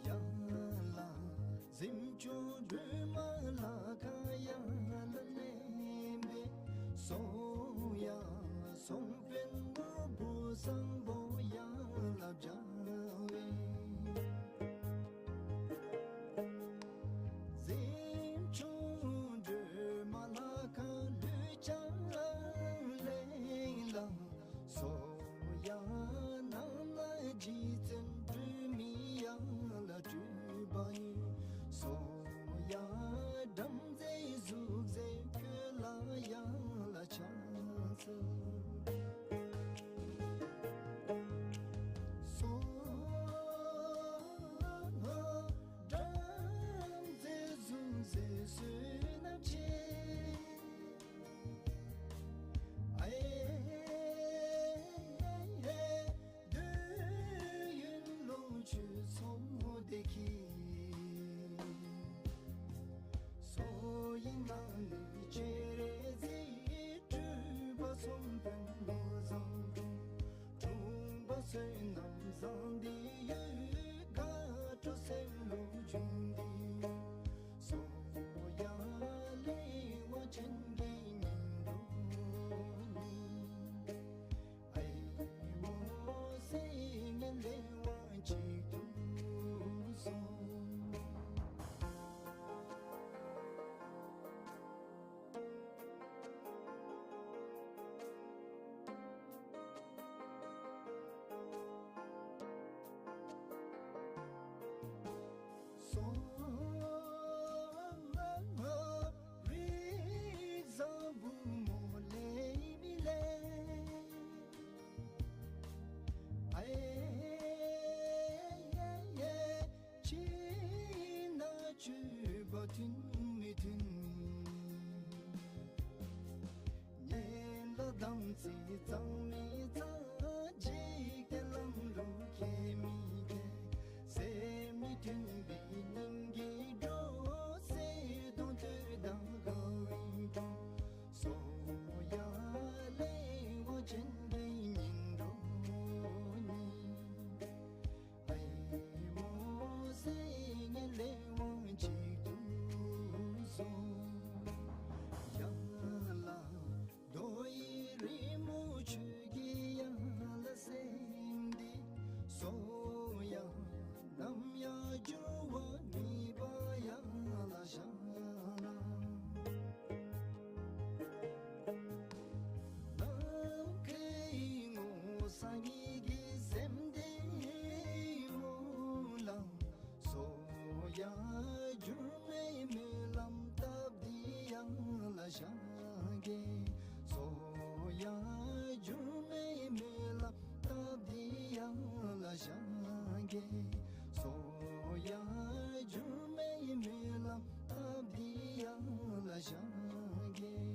ཡ་ལ་གཟིམ་ཅུང་སྒྲོལ་མ་ལྷ་ཁང་ཡ། བཟང་འགྲུབ། འཁྲུངས་པ་བསོད་ནམས་བཟང་འདི་ཡོད། དགའ་སྤྲོ་སེམས་ལུ་འབྱུང་འདི་ཡོད། གསོ་ཡང་ལས་དབང་ཅན་གྱི་སྙིང་འགྲོ་ནི། ཨའི་མོ་ཟེར་ངན་ལས་དབང་ཅིག་ཏུ་སོང་། སོ་རི་བཟང་བུ་མོ་ལེ་མི་ལེ། ཨའི་ཡེ་ཡེ། ཅི་ན་ཅི་བ་མཐུན་མི་མཐུན། ཉེ་ལ་དམ་ཚིག་གཙང་མི་གཙང་། འཇིག་རྟེན་ལམ་ལུགས་ཁྱད་མི་ཁྱད། ཟེར་མི་མཐུན་པའི་སྙིང་གི་འགྲོ། ཟེར་དོན་དུ་དང་དགའ་བའི་འགྲོ། གསོ་ཡང་ལས་དབང་ཅན་གྱི་སྙིང་འགྲོ་ནི། ཨའི་མོ་ཟེར་ངན་ལས་དབང་ཅིག་ཏུ་སོང་། ཡ་ལ་རྡོ་ཡི་རི་མོ་ཁྱོད་ཀྱི་ཡ་ལ་སེམས་འདི། གསོ་ཡང་ནམ་ཡང་འགྱུར་བ་མེད་པ་ཡ་ལ་བཞག་ལ། ནམ་མཁའི་ངོ་ས་ངེ་གི་སེམས་འདི་མོ་ལ། གསོ་ཡང་འགྱུར་མེད་སྨོན་ལམ་བཏབ་འདི་ཡ་ལ་བཞག་གེ། གསོ་ཡང་འགྱུར་མེད་སྨོན་ལམ་བཏབ་འདི་ཡ་ལ་བཞག་གེ། གསོ་ཡང་འགྱུར་མེད་སྨོན་ལམ་བཏབ་འདི་ཡ་ལ་བཞག་གེ།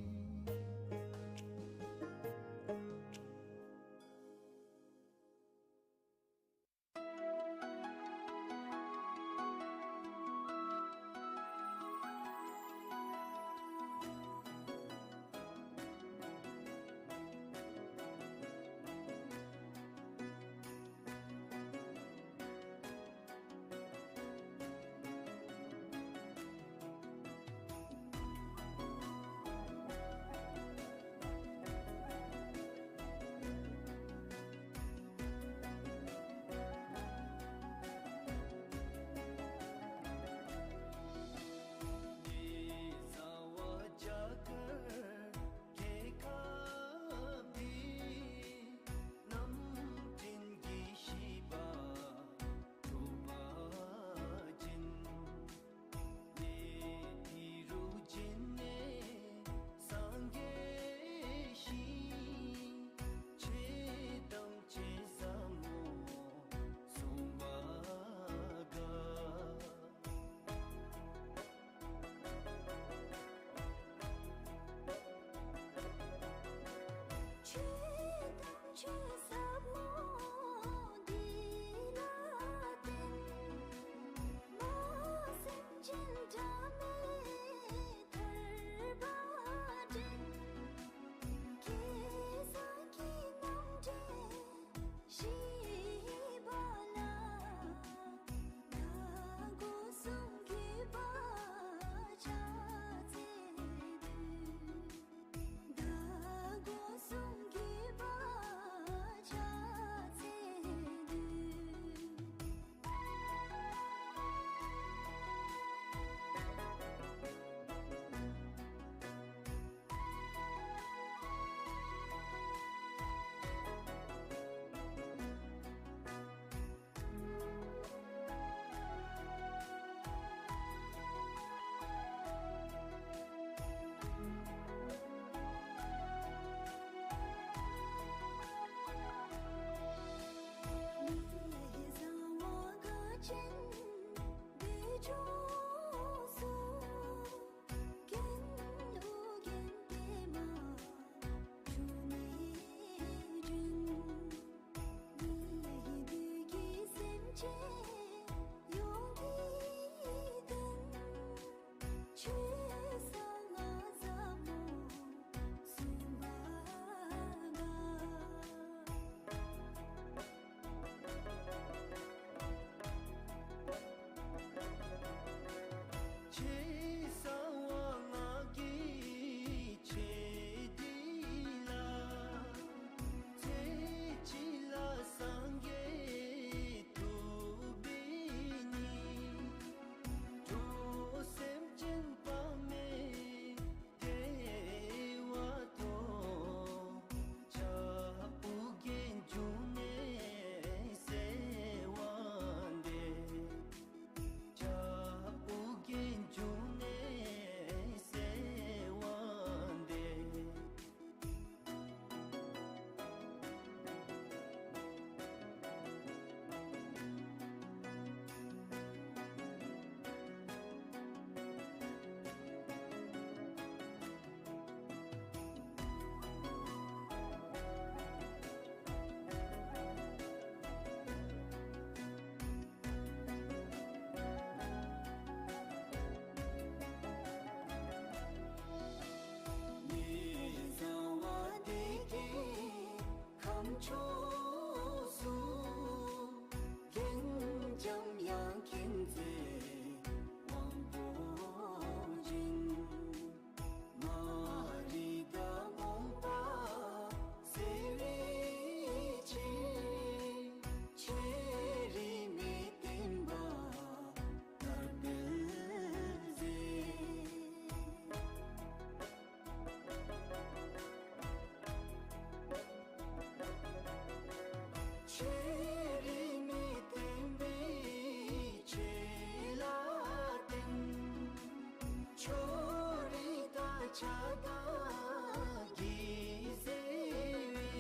ཕྱག་དང་གིས་བཟེད་པའི་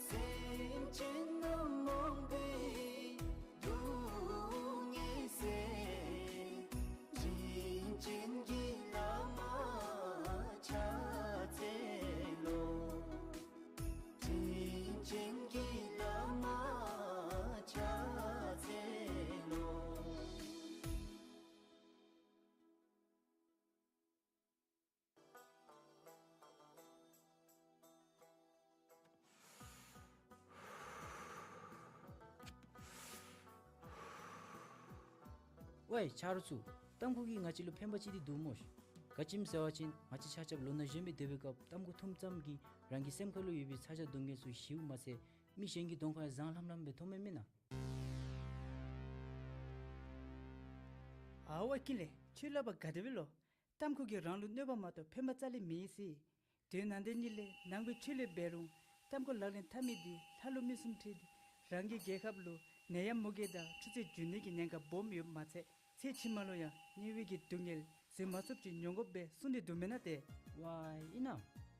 སེམས་ཅན་རྣམས་མང་པོའི་སྡུག་བསྔལ་སེལ། དྲིན་ཅན་གྱི་བླ་མ་ཕྱག་འཚལ་ལོ། དྲིན་ཅན་གྱི་བླ་མ་ཕྱག་འཚལ་ལོ། ཝའི་ཆ་རོགས་ཚུ། ཏམ་ཁུ་གིས་ང་བཅས་ལུ་ཕན་པ་ཅིག་འདི་འདུག་སྨོ་ཤིག། ག་ཅི་སྨོ་ཟེར་བ་ཅིན་ང་བཅས་ཆ་ཁྱབ་ལོ་ན་གཞོན་པའི་སྡོད་པའི་སྐབས་ཏམ་ཁུ་འཐུངམ་ཙམ་གྱིས་རང་གི་སེམས་ཁ་ལུ་ཡོད་པའི་ཚ་གྱང་སྡུག་བསྔལ་ཚུ་ཞིཝ་མ་ཚད་མི་གཞན་གྱི་གདོང་ཁར་བཟང་ལྷམ་ལྷམ་སྦེ་མཐོངམ་མེན་ན། ཨའོ་ཨ་ཀི་ལེ། ཁྱོད་སླབ་པ་ག་དེ་སྦེ་ལོ། ཏམ་ཁུ་གིས་རང་ལུ་གནོད་པ་མ་གཏོགས་ཕན་པ་རྩ་ལས་མེད་ཟེར། དོན་ནང་དོན་གཉིས་ལས་ནང་པའི་ཆོས་ལུགས་འབད་རུང་ཏམ་ཁུ་ལག་ལེན་འཐབ་མི་འདི་ལྷ་ཀླུ་མི་གསུམ་ཁྲིད་དེ་རང་གི་རྒྱལ་ཁབ་ལུ་ནད་ཡམས་མུ་གེ་དང་འཁྲུག་རྩོད་འབྱུང་ནི་གི་ཉེན་ཁ་སྦོམ་ཡོདཔ་མ་ཚད་ཚེ་ཕྱི་མ་ལུ་ཡང་དམྱལ་བའི་གི་སྡུག་བསྔལ་བཟོད་མ་ཚུགསཔ་ཅིག་མྱོང་དགོཔ་སྦེ་གསུངས་ཏེ་འདུག་མེན་ན་ཏེ། ཝའི་ཨིན་ན།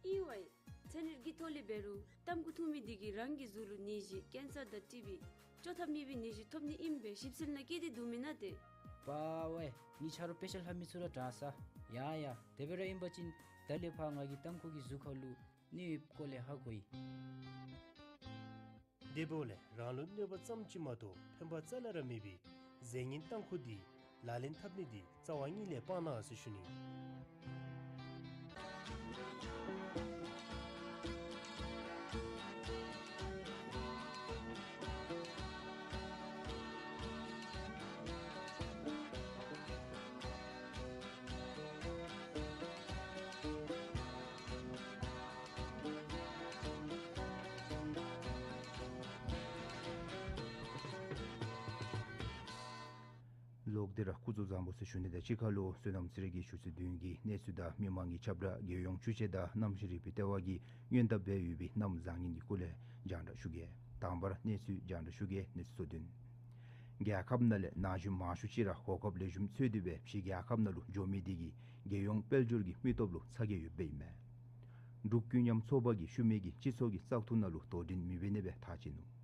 ཨིན་ཝའི། ཚན་རིག་གི་ཐོག་ལས་འབད་རུང་ཏམ་ཁུ་འཐུང་མི་འདི་གིས་རང་གི་གཟུགས་ལུ་ནད་གཞི་ཀེན་སར་དང་ཊི་བི་བཅོ་ཐབས་མེད་པའི་ནད་གཞི་ཐོབ་ནི་ཨིནམ་སྦེ་ཞིབ་འཚོལ་ནང་བཀོད་དེ་འདུག་མེན་ན་ཏེ། པ་ཝའི། ངེའི་ཆ་རོགས་དཔེ་ཆ་ལྷབ་མི་ཚུ་ར་དྲག་ས། ཡ་ཡ། དེ་སྦེ་ར་ཨིན་པ་ཅིན་ད་ལས་ཕར་ང་གིས་ཏམ་ཁུ་གི་གཟུགས་ཁ་ལུ་གནོད་ཡོདཔ་སྐོར་ལས་ཧ་གོ་ཡི། དེ་འབདཝ་ལས་རང་ལུ་གནོད་པ་ཙམ་ཅིག་མ་གཏོགས་ཕན་པ་རྩ་ལས་ར་མེད་པའི་རྫས་ངན་ཏམ་ཁུ་འདི་ལག་ལེན་འཐབ་ནི་འདི་རྩ་བ་ཉིད་ལས་སྤང་གནང་ཟེར་ཞུ་ནི། ལོག་སྟེ་ར་སྐུ་གཟུགས་བཟང་པོ་ཟེར་ཞུ་ནི་དང་གཅིག་ཁར་ལུ་བསོད་ནམས་རྩེ་རིག་གི་ཞུ་ཚིག་བདུན་གྱི་གནས་ཚུལ་དང་མི་མང་གི་ཁྱབ་བསྒྲགས་རྒྱལ་ཡོངས་ཆོས་བྱེད་དང་གནམ་གཤིས་རིག་པའི་ལྟེ་བ་གིས་སྔོན་བརྡ་འབད་ཡོད་པའི་གནམ་བཟང་ངན་གྱི་སྐོར་ལས་རྒྱང་བསྒྲགས་ཞུ་གེ། དང་པ་ར་གནས་ཚུལ་རྒྱང་བསྒྲགས་ཞུ་གེ། གནས་ཚུལ་ཚུ་བདུན། རྒྱལ་ཁབ་ནང་ལས་ན་གཞོན་མང་ཤོས་ཅིག་ར་གོ་སྐབས་ལེགས་ཤོམ་འཚོལ་ཏེ་སྦེ་ཕྱི་རྒྱལ་ཁབ་ནང་ལུ་འགྱོ་མི་འདི་གིས་རྒྱལ་ཡོངས་དཔལ་འབྱོར་གྱི་མི་སྟོབས་ལུ་ཚ་གྱང་ཡོདཔ་ཨིན་མས། འབྲུག་ཀུན་མཉམ་ཚོགས་པ་གིས་ཤུལ་མའི་གི་སྤྱི་ཚོགས་ཀྱི་བཙག་འཐུ་ནང་ལུ་དོ་འགྲན་མི་འབད་ནི་སྦེ་ཐག་བཅད་ནུག།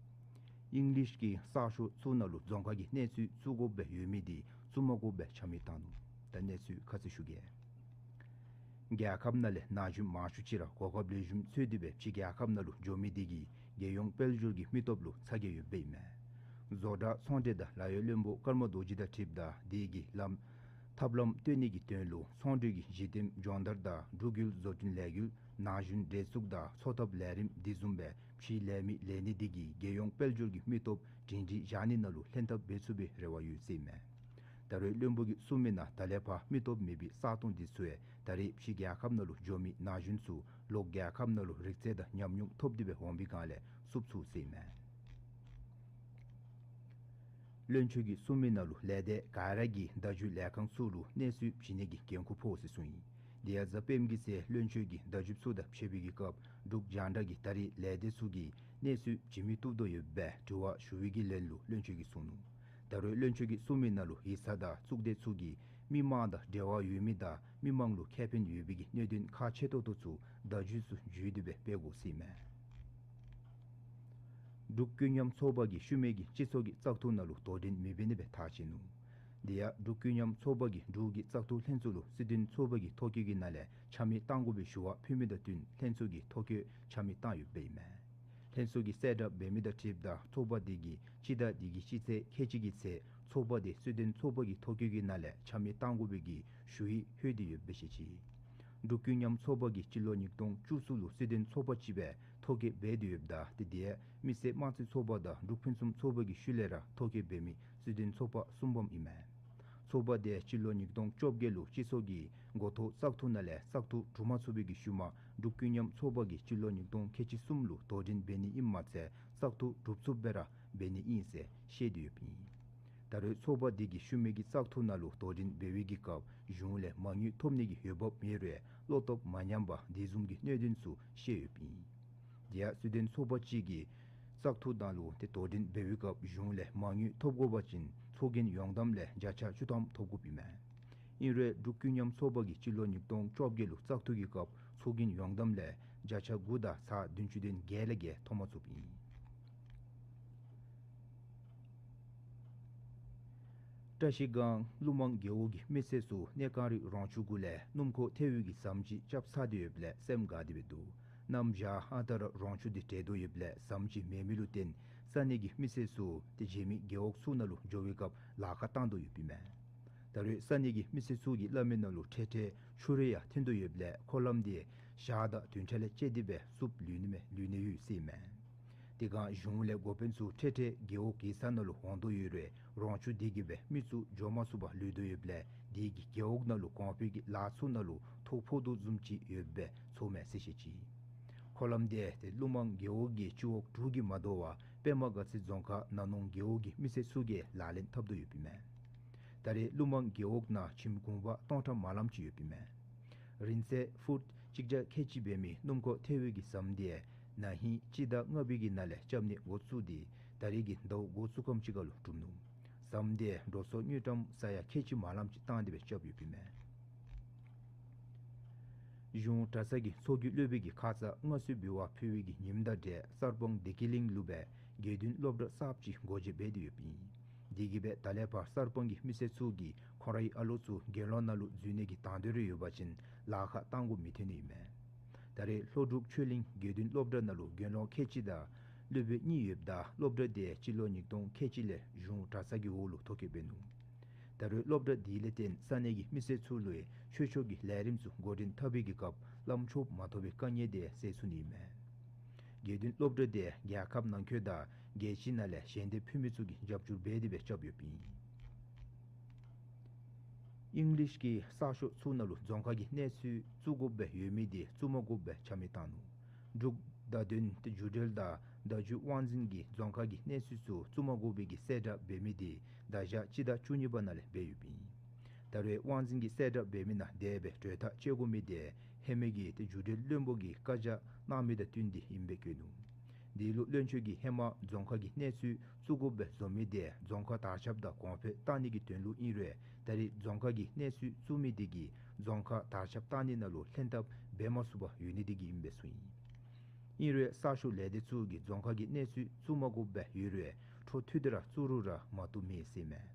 ཨིང་ལིཤ་གི་གསར་ཤོག་ཚུ་ནང་ལུ་རྫོང་ཁག་གི་གནས་ཚུལ་བཙུགས་དགོཔ་སྦེ་ཡོད་མི་འདི་བཙུགས་མ་དགོཔ་སྦེ་ཆ་མེད་བཏང་ནུག། ད་གནས་ཚུལ་ཁ་གསལ་ཞུ་གེ། རྒྱལ་ཁབ་ནང་ལས་ན་གཞོན་མང་ཤོས་ཅིག་ར་གོ་སྐབས་ལེགས་ཤོམ་འཚོལ་ཏེ་སྦེ་ཕྱི་རྒྱལ་ཁབ་ནང་ལུ་འགྱོ་མི་འདི་གིས་རྒྱལ་ཡོངས་དཔལ་འབྱོར་གྱི་མི་སྟོབས་ལུ་ཚ་གྱང་ཡོདཔ་ཨིན་མས། བཟོ་གྲྭ་ཚོང་འབྲེལ་དང་ལཱ་གཡོག་བློན་པོ་ཀརྨ་རྡོ་རྗེ་དང་འཁྲིལཝ་ད་དེ་གི་ལམ་ཐབས་ལམ་བཏོན་ནི་གི་དོན་ལུ་ཚོང་འབྲེལ་གྱི་གཞི་འདེམས་སྦྱོང་བརྡར་དང་འབྲུག་ཡུལ་བཟོ་སྐྲུན་ལས་འགུལ་ན་གཞོན་གྲལ་བཙུགས་དང་འཚོ་ཐབས་ལས་རིམ་འདི་བཟུམ་སྦེ་ཕྱིའི་ལས་མི་ལེན་ནི་འདི་གིས་རྒྱལ་ཡོངས་དཔལ་འབྱོར་གྱི་མི་སྟོབས་སྒྲིང་སྒྲིང་བཞག་ནི་ནང་ལུ་ལྷན་ཐབས་འབད་ཚུགས་པའི་རེ་བ་ཡོད་ཟེར་ཨིན་མས། ད་རེས་བློན་པོ་གིས་གསུངས་མི་ནང་ད་ལས་ཕར་མི་སྟོབས་མེད་པའི་བཙག་འཐུ་འདི་ཚུ་ཡང་ད་རེས་ཕྱི་རྒྱལ་ཁབ་ནང་ལུ་འགྱོ་མི་ན་གཞོན་ཚུ་ལོག་རྒྱལ་ཁབ་ནང་ལུ་རིག་རྩལ་དང་ཉམས་མྱོང་ཐོབ་སྟེ་སྦེ་འོང་པའི་སྒང་ལས་བསུབ་ཚུགས་ཟེར་ཨིན་མས། བློན་ཆེན་གྱིས་གསུངས་མི་ནང་ལུ་ལས་སྡེ་ག་ར་གིས་བརྡ་བརྒྱུད་ལས་ཁང་ཚུ་ལུ་གནས་ཚུལ་བྱིན་ནི་གི་འགན་ཁུར་ཕོག་ཟེར་གསུངས་ཡི། དེ་ཡང་གཟའ་སྤེནམ་གི་ཚེ་བློན་ཆེན་གྱིས་བརྡ་བརྒྱུད་ཚུ་དང་ཕྱད་པའི་གི་སྐབས་འབྲུག་རྒྱང་བསྒྲགས་ཀྱིས་ད་རེས་ལས་སྡེ་ཚུ་གིས་གནས་ཚུལ་བྱིན་མི་བཏུབ་དོ་ཡོདཔ་སྦེ་དྲི་བ་ཞུ་བའི་གི་ལན་ལུ་བློན་ཆེན་གྱིས་གསུངས་ནུག། ད་རེས་བློན་ཆེན་གྱིས་གསུངས་མི་ནང་ལུ་ཡིག་ཚང་དང་གཙུག་སྡེ་ཚུ་གིས་མི་མང་དང་འབྲེལ་བ་ཡོད་མི་དང་མི་མང་ལུ་ཁེ་ཕན་ཡོད་པའི་གི་གནད་དོན་ཁག་ཆེ་ཏོག་ཏོ་ཚུ་བརྡ་བརྒྱུད་ཚུ་བརྒྱུད་དེ་སྦེ་སྤེལ་དགོ་ཟེར་ཨིན་མས། འབྲུག་ཀུན་མཉམ་ཚོགས་པ་གིས་ཤུལ་མའི་གི་སྤྱི་ཚོགས་ཀྱི་བཙག་འཐུ་ནང་ལུ་དོ་འགྲན་མི་འབད་ནི་སྦེ་ཐག་བཅད་ནུག། དེ་ཡང་འབྲུག་ཀུན་མཉམ་ཚོགས་པ་གིས་འབྲུག་གི་བཙག་འཐུ་ལྷན་ཚོགས་ལུ་སྲིད་དོན་ཚོགས་པ་གི་ཐོ་བཀོད་ཀྱི་ནང་ལས་ཆ་མེད་བཏང་དགོ་པའི་ཞུ་བ་ཕུལ་མི་དང་བསྟུན་ལྷན་ཚོགས་ཀྱི་ཐོ་བཀོད་ཆ་མེད་བཏང་ཡོདཔ་ཨིན་མས། ལྷན་ཚོགས་ཀྱིས་གསལ་བསྒྲགས་འབད་མི་དང་འཁྲིལཝ་ད་ཚོགས་པ་དེ་གིས་སྤྱི་ཟླ་འདི་གི་སྤྱི་ཚེས་ཁལ་གཅིག་གི་ཚེ་ཚོགས་པ་དེ་སྲིད་དོན་ཚོགས་པ་གི་ཐོ་བཀོད་ཀྱི་ནང་ལས་ཆ་མེད་བཏང་དགོ་པའི་གི་ཞུ་ཡིག་ལྷོད་དེ་ཡོདཔ་སྦེ་བཤད་ཅི། འབྲུག་ཀུན་མཉམ་ཚོགས་པ་གིས་སྤྱི་ལོ་ཉིས་སྟོང་བཅུ་གསུམ་ལུ་སྲིད་དོན་ཚོགས་པ་ཅིག་སྦེ་ཐོ་བཀོད་འབད་དེ་ཡོདཔ་ད་དེ་དེ་མི་སེར་དམངས་རྩིས་ཚོགས་པ་དང་འབྲུག་ཕུན་སུམ་ཚོགས་པ་གི་ཤུལ་ལས་ར་ཐོ་བཀོད་འབད་མི་སྲིད་དོན་ཚོགས་པ་གསུམ་པམ་ཨིན་མས། ཚོགས་པ་དེ་སྤྱི་ལོ་ཉིས་སྟོང་བཅོ་བརྒྱད་ལུ་སྤྱི་ཚོགས་ཀྱི་འགོ་ཐོག་བཙག་འཐུ་ནང་ལས་བཙག་འཐུ་གྲུབ་མ་ཚུགས་པའི་གི་ཤུལ་མ་འབྲུག་ཀུན་མཉམ་ཚོགས་པ་གིས་སྤྱི་ལོ་ཉིས་སྟོང་ཁལ་གཅིག་གསུམ་ལུ་དོ་འགྲན་འབད་ནི་ཨིནམ་མ་ཚད་བཙག་འཐུ་གྲུབ་ཚུགསཔ་སྦེ་ར་འབད་ནི་ཨིན་ཟེར་བཤད་དེ་ཡོདཔ་ཨིན། ད་རེས་ཚོགས་པ་དེ་གིས་ཤུལ་མའི་གི་བཙག་འཐུ་ནང་ལུ་དོ་འགྲན་འབད་བའི་གི་སྐབས་གཞུང་ལས་མ་དངུལ་ཐོབ་ནི་གི་འོས་འབབ་མེད་རུང་བློ་སྟོབས་མ་ཉམས་པར་དེ་བཟུམ་གྱི་གནད་དོན་ཚུ་བཤད་ཡོདཔ་ཨིན། དེ་ཡང་སྲིད་དོན་ཚོགས་པ་ཅིག་གིས་བཙག་འཐུ་ནང་ལུ་ཏེ་དོ་འགྲན་འབད་བའི་སྐབས་གཞུང་ལས་མ་དངུལ་ཐོབ་དགོ་པ་ཅིན་ཚོགས་རྒྱན་ཡོངས་བསྡོམས་ལས་བརྒྱ་ཆ་བཅུ་ཐམ་ཐོབ་དགོཔ་ཨིན་མས། ཨིན་རུང་འབྲུག་ཀུན་མཉམ་ཚོགས་པ་གིས་སྤྱི་ལོ་ཉིས་སྟོང་བཅོ་བརྒྱད་ལུ་བཙག་འཐུ་གི་སྐབས་ཚོགས་རྒྱན་ཡོངས་བསྡོམས་ལས་བརྒྱ་ཆ་དགུ་དང་ཚག་བདུན་ཅུ་དོན་བརྒྱད་ལས་བརྒལ་ཐོབ་མ་ཚུགསཔ་ཨིན། བཀྲིས་སྒང་ཀླུ་མང་རྒེད་འོག་གི་མི་སེར་ཚུ་གནས་གངས་རི་རོང་ཆུ་གུ་ལས་སྣུམ་འཁོར་ཐལ་བའི་གི་ཟམ་ཅིག་རྐྱབ་ཚར་ཏེ་ཡོདཔ་ལས་སེམས་དགའ་སྟེ་སྦེ་འདུག། གནམ་བྱཱར་ཨ་རྟག་ར་རོང་ཆུ་འདི་འདྲེས་དོ་ཡོདཔ་ལས་ཟམ་ཅིག་མེད་མི་ལུ་བརྟེན་ས་གནས་ཀྱི་མི་སེར་ཚུ་ཏེ་གཞན་མི་རྒེད་འོག་ཚུ་ནང་ལུ་འགྱོ་བའི་སྐབས་ལཱ་ཁག་བཏང་དོ་ཡོདཔ་ཨིན་མས། ད་རེས་ས་གནས་ཀྱི་མི་སེར་ཚུ་གིས་སླབ་མི་ནང་ལུ་འཕྲལ་འཕྲལ་ཆུ་རེ་ཡང་ཐོན་དོ་ཡོདཔ་ལས་འཁོར་ལམ་འདི་ཞག་དང་བདུན་ཕྲག་ལས་བཅད་དེ་སྦེ་བསུབ་ལུས་ནི་མས་ལུས་ནི་ཡོད་ཟེར་ཨིན་མས། དེ་སྒང་གཞུང་ལས་འགོ་དཔོན་ཚུ་འཕྲལ་འཕྲལ་རྒེད་འོག་གེ་སར་ནང་ལུ་འོང་དོ་ཡོད་རུང་རོང་ཆུ་འདི་གིས་སྦེ་མི་ཚུ་འགྱོ་མ་ཚུགས་པར་ལུས་དོ་ཡོདཔ་ལས་དེ་གིས་རྒེད་འོག་ནང་ལུ་གོང་འཕེལ་གྱི་ལཱ་ཚུ་ནང་ལུ་ཐོ་ཕོག་དོ་བཟུམ་ཅིག་ཡོདཔ་སྦེ་ཚོརཝ་མས་ཟེར་བཤད་ཅི། འཁོར་ལམ་འདི་ཏེ་ཀླུ་མང་རྒེད་འོག་གི་སྤྱི་འོག་དྲུག་གིས་མ་དོ་བར་པདྨ་དགའ་ཚལ་རྫོང་ཁག་ན་ནོང་རྒེད་འོག་གི་མི་སེར་ཚུ་གིས་ལག་ལེན་འཐབ་དོ་ཡོདཔ་ཨིན་མས། ད་རེས་ཀླུ་མང་རྒེད་འོག་ནང་ཁྱིམ་གུང་པ་སྟོང་ཕྲག་མ་ལམ་ཅིག་ཡོདཔ་ཨིན་མས། རིང་ཚད་ཕུཊ་གཅིག་བརྒྱ་ཁལ་གཅིག་འབད་མི་སྣུམ་འཁོར་ཐལ་བའི་གི་ཟམ་འདི་ན་ཧིང་སྤྱི་ཟླ་ལྔ་པའི་གི་ནང་ལས་རྐྱབ་ནི་འགོ་བཙུགས་ཏེ་ད་རེས་ཀྱི་ཟླཝ་འགོ་བཙུགས་ཁམས་ཅིག་ཁར་ལུ་གྲུབ་ནུག། ཟམ་འདི་འགྲོ་སོང་དངུལ་ཀྲམ་ས་ཡ་ཁལ་གཅིག་མ་ལམ་ཅིག་བཏང་སྟེ་སྦེ་རྐྱབ་ཡོདཔ་ཨིན་མས། གཞུང་གྲྭ་ཚང་གི་ཚོགས་རྒྱུགས་སློབ་དཔོན་གྱིས་ཁ་ཙ་མངའ་གསོལ་འབུལ་བ་ཕུལ་བའི་གི་ཉིནམ་དང་འབྲེལ་གསར་སྤང་བདེ་སྐྱིད་གླིང་ལུ་སྦེ་དགེ་འདུན་སློབ་གྲྭ་གསརཔ་ཅིག་སྒོ་འབྱེད་འབད་དེ་ཡོདཔ་ཨིན། དེ་གིས་སྦེ་ད་ལས་ཕར་གསར་སྤང་གི་མི་སེར་ཚུ་གིས་ཁོང་རའི་ཨ་ལོ་ཚུ་དགེ་སློང་ནང་ལུ་འཛུལ་ནི་གི་དང་འདོད་རེ་ཡོད་པ་ཅིན་ལཱ་ཁག་བཏང་དགོཔ་མི་ཐོན་ནི་ཨིན་མས། ད་རེས་ལྷོ་འབྲུག་ཆོས་གླིང་དགེ་འདུན་སློབ་གྲྭ་ནང་ལུ་དགེ་སློང་ཁལ་གཅིག་དང་སློབ་དཔོན་གཉིས་ཡོདཔ་ད་སློབ་གྲྭ་དེ་སྤྱི་ལོ་ཉིས་སྟོང་ཁལ་གཅིག་ལས་གཞུང་གྲྭ་ཚང་གི་འོག་ལུ་ཐོ་བཀོད་འབད་ནུག། ད་རེས་སློབ་གྲྭ་དེ་ལས་བརྟེན་ས་གནས་ཀྱི་མི་སེར་ཚུ་ལུ་ཆོས་ཕྱོགས་ཀྱི་ལས་རིམ་ཚུ་འགོ་འདྲེན་འཐབ་པའི་གི་སྐབས་བླམ་ཆོསཔ་མ་ཐོབ་པའི་དཀའ་ངལ་དེ་སེལ་ཚུགས་ནི་ཨིན་མས། དགེ་འདུན་སློབ་གྲྭ་དེ་རྒྱལ་ཁབ་ནང་འཁོད་དང་རྒྱལ་སྤྱི་ནང་ལས་ཞལ་འདེབས་ཕུལ་མི་ཚུ་གིས་རྒྱབ་སྐྱོར་འབད་དེ་སྦེ་རྐྱབ་ཡོདཔ་ཨིན། ཨིང་ལིཤ་གི་གསར་ཤོག་ཚུ་ནང་ལུ་རྫོང་ཁག་གི་གནས་ཚུལ་བཙུགས་དགོཔ་སྦེ་ཡོད་མི་དེ་བཙུགས་མ་དགོཔ་སྦེ་ཆ་མེད་བཏང་ནུག། འབྲུག་བརྡ་དོན་ཏེ་བརྒྱུད་འབྲེལ་དང་བརྡ་བརྒྱུད་དབང་འཛིན་གྱིས་རྫོང་ཁག་གི་གནས་ཚུལ་ཚུ་བཙུགས་མ་དགོ་པའི་གི་གསལ་བསྒྲགས་འབད་མི་དེ་ད་ཞག་སྤྱི་ཟླ་བཅུ་གཉིས་པ་ནང་ལས་འབད་ཡོདཔ་ཨིན། ད་རེས་དབང་འཛིན་གྱིས་གསལ་བསྒྲགས་འབད་མི་ནང་དེ་སྦེ་གྲོས་ཐག་བཅད་དགོ་མི་དེ་ཧེ་མའི་གི་ཏེ་བརྒྱུད་འབྲེལ་བློན་པོ་གི་བཀའ་རྒྱ་གནང་མི་དང་བསྟུན་ཏེ་ཨིནམ་སྦེ་བཀོད་ནུག། དེ་ལུ་བློན་ཆེན་གྱིས་ཧེ་མ་རྫོང་ཁག་གི་གནས་ཚུལ་བཙུགས་དགོཔ་སྦེ་བཟོ་མི་དེ་རྫོང་ཁག་དར་ཁྱབ་དང་གོང་འཕེལ་བཏང་ནི་གི་དོན་ལུ་ཨིན་རུང་ད་རེས་རྫོང་ཁག་གི་གནས་ཚུལ་བཙུགས་མི་དེ་གིས་རྫོང་ཁག་དར་ཁྱབ་བཏང་ནི་ནང་ལུ་ལྷན་ཐབས་འབད་མ་ཚུགས་པར་ཡོད་ནི་དེ་གིས་ཨིནམ་སྦེ་གསུངས་ཡི། ཨིན་རུང་གསར་ཤོག་ལས་སྡེ་ཚུ་གིས་རྫོང་ཁག་གི་གནས་ཚུལ་བཙུགས་མ་དགོཔ་སྦེ་ཡོད་རུང་འཕྲོ་མཐུད་དེ་ར་བཙུགས་རུང་ར་མ་བཏུབ་མེད་ཟེར་མས།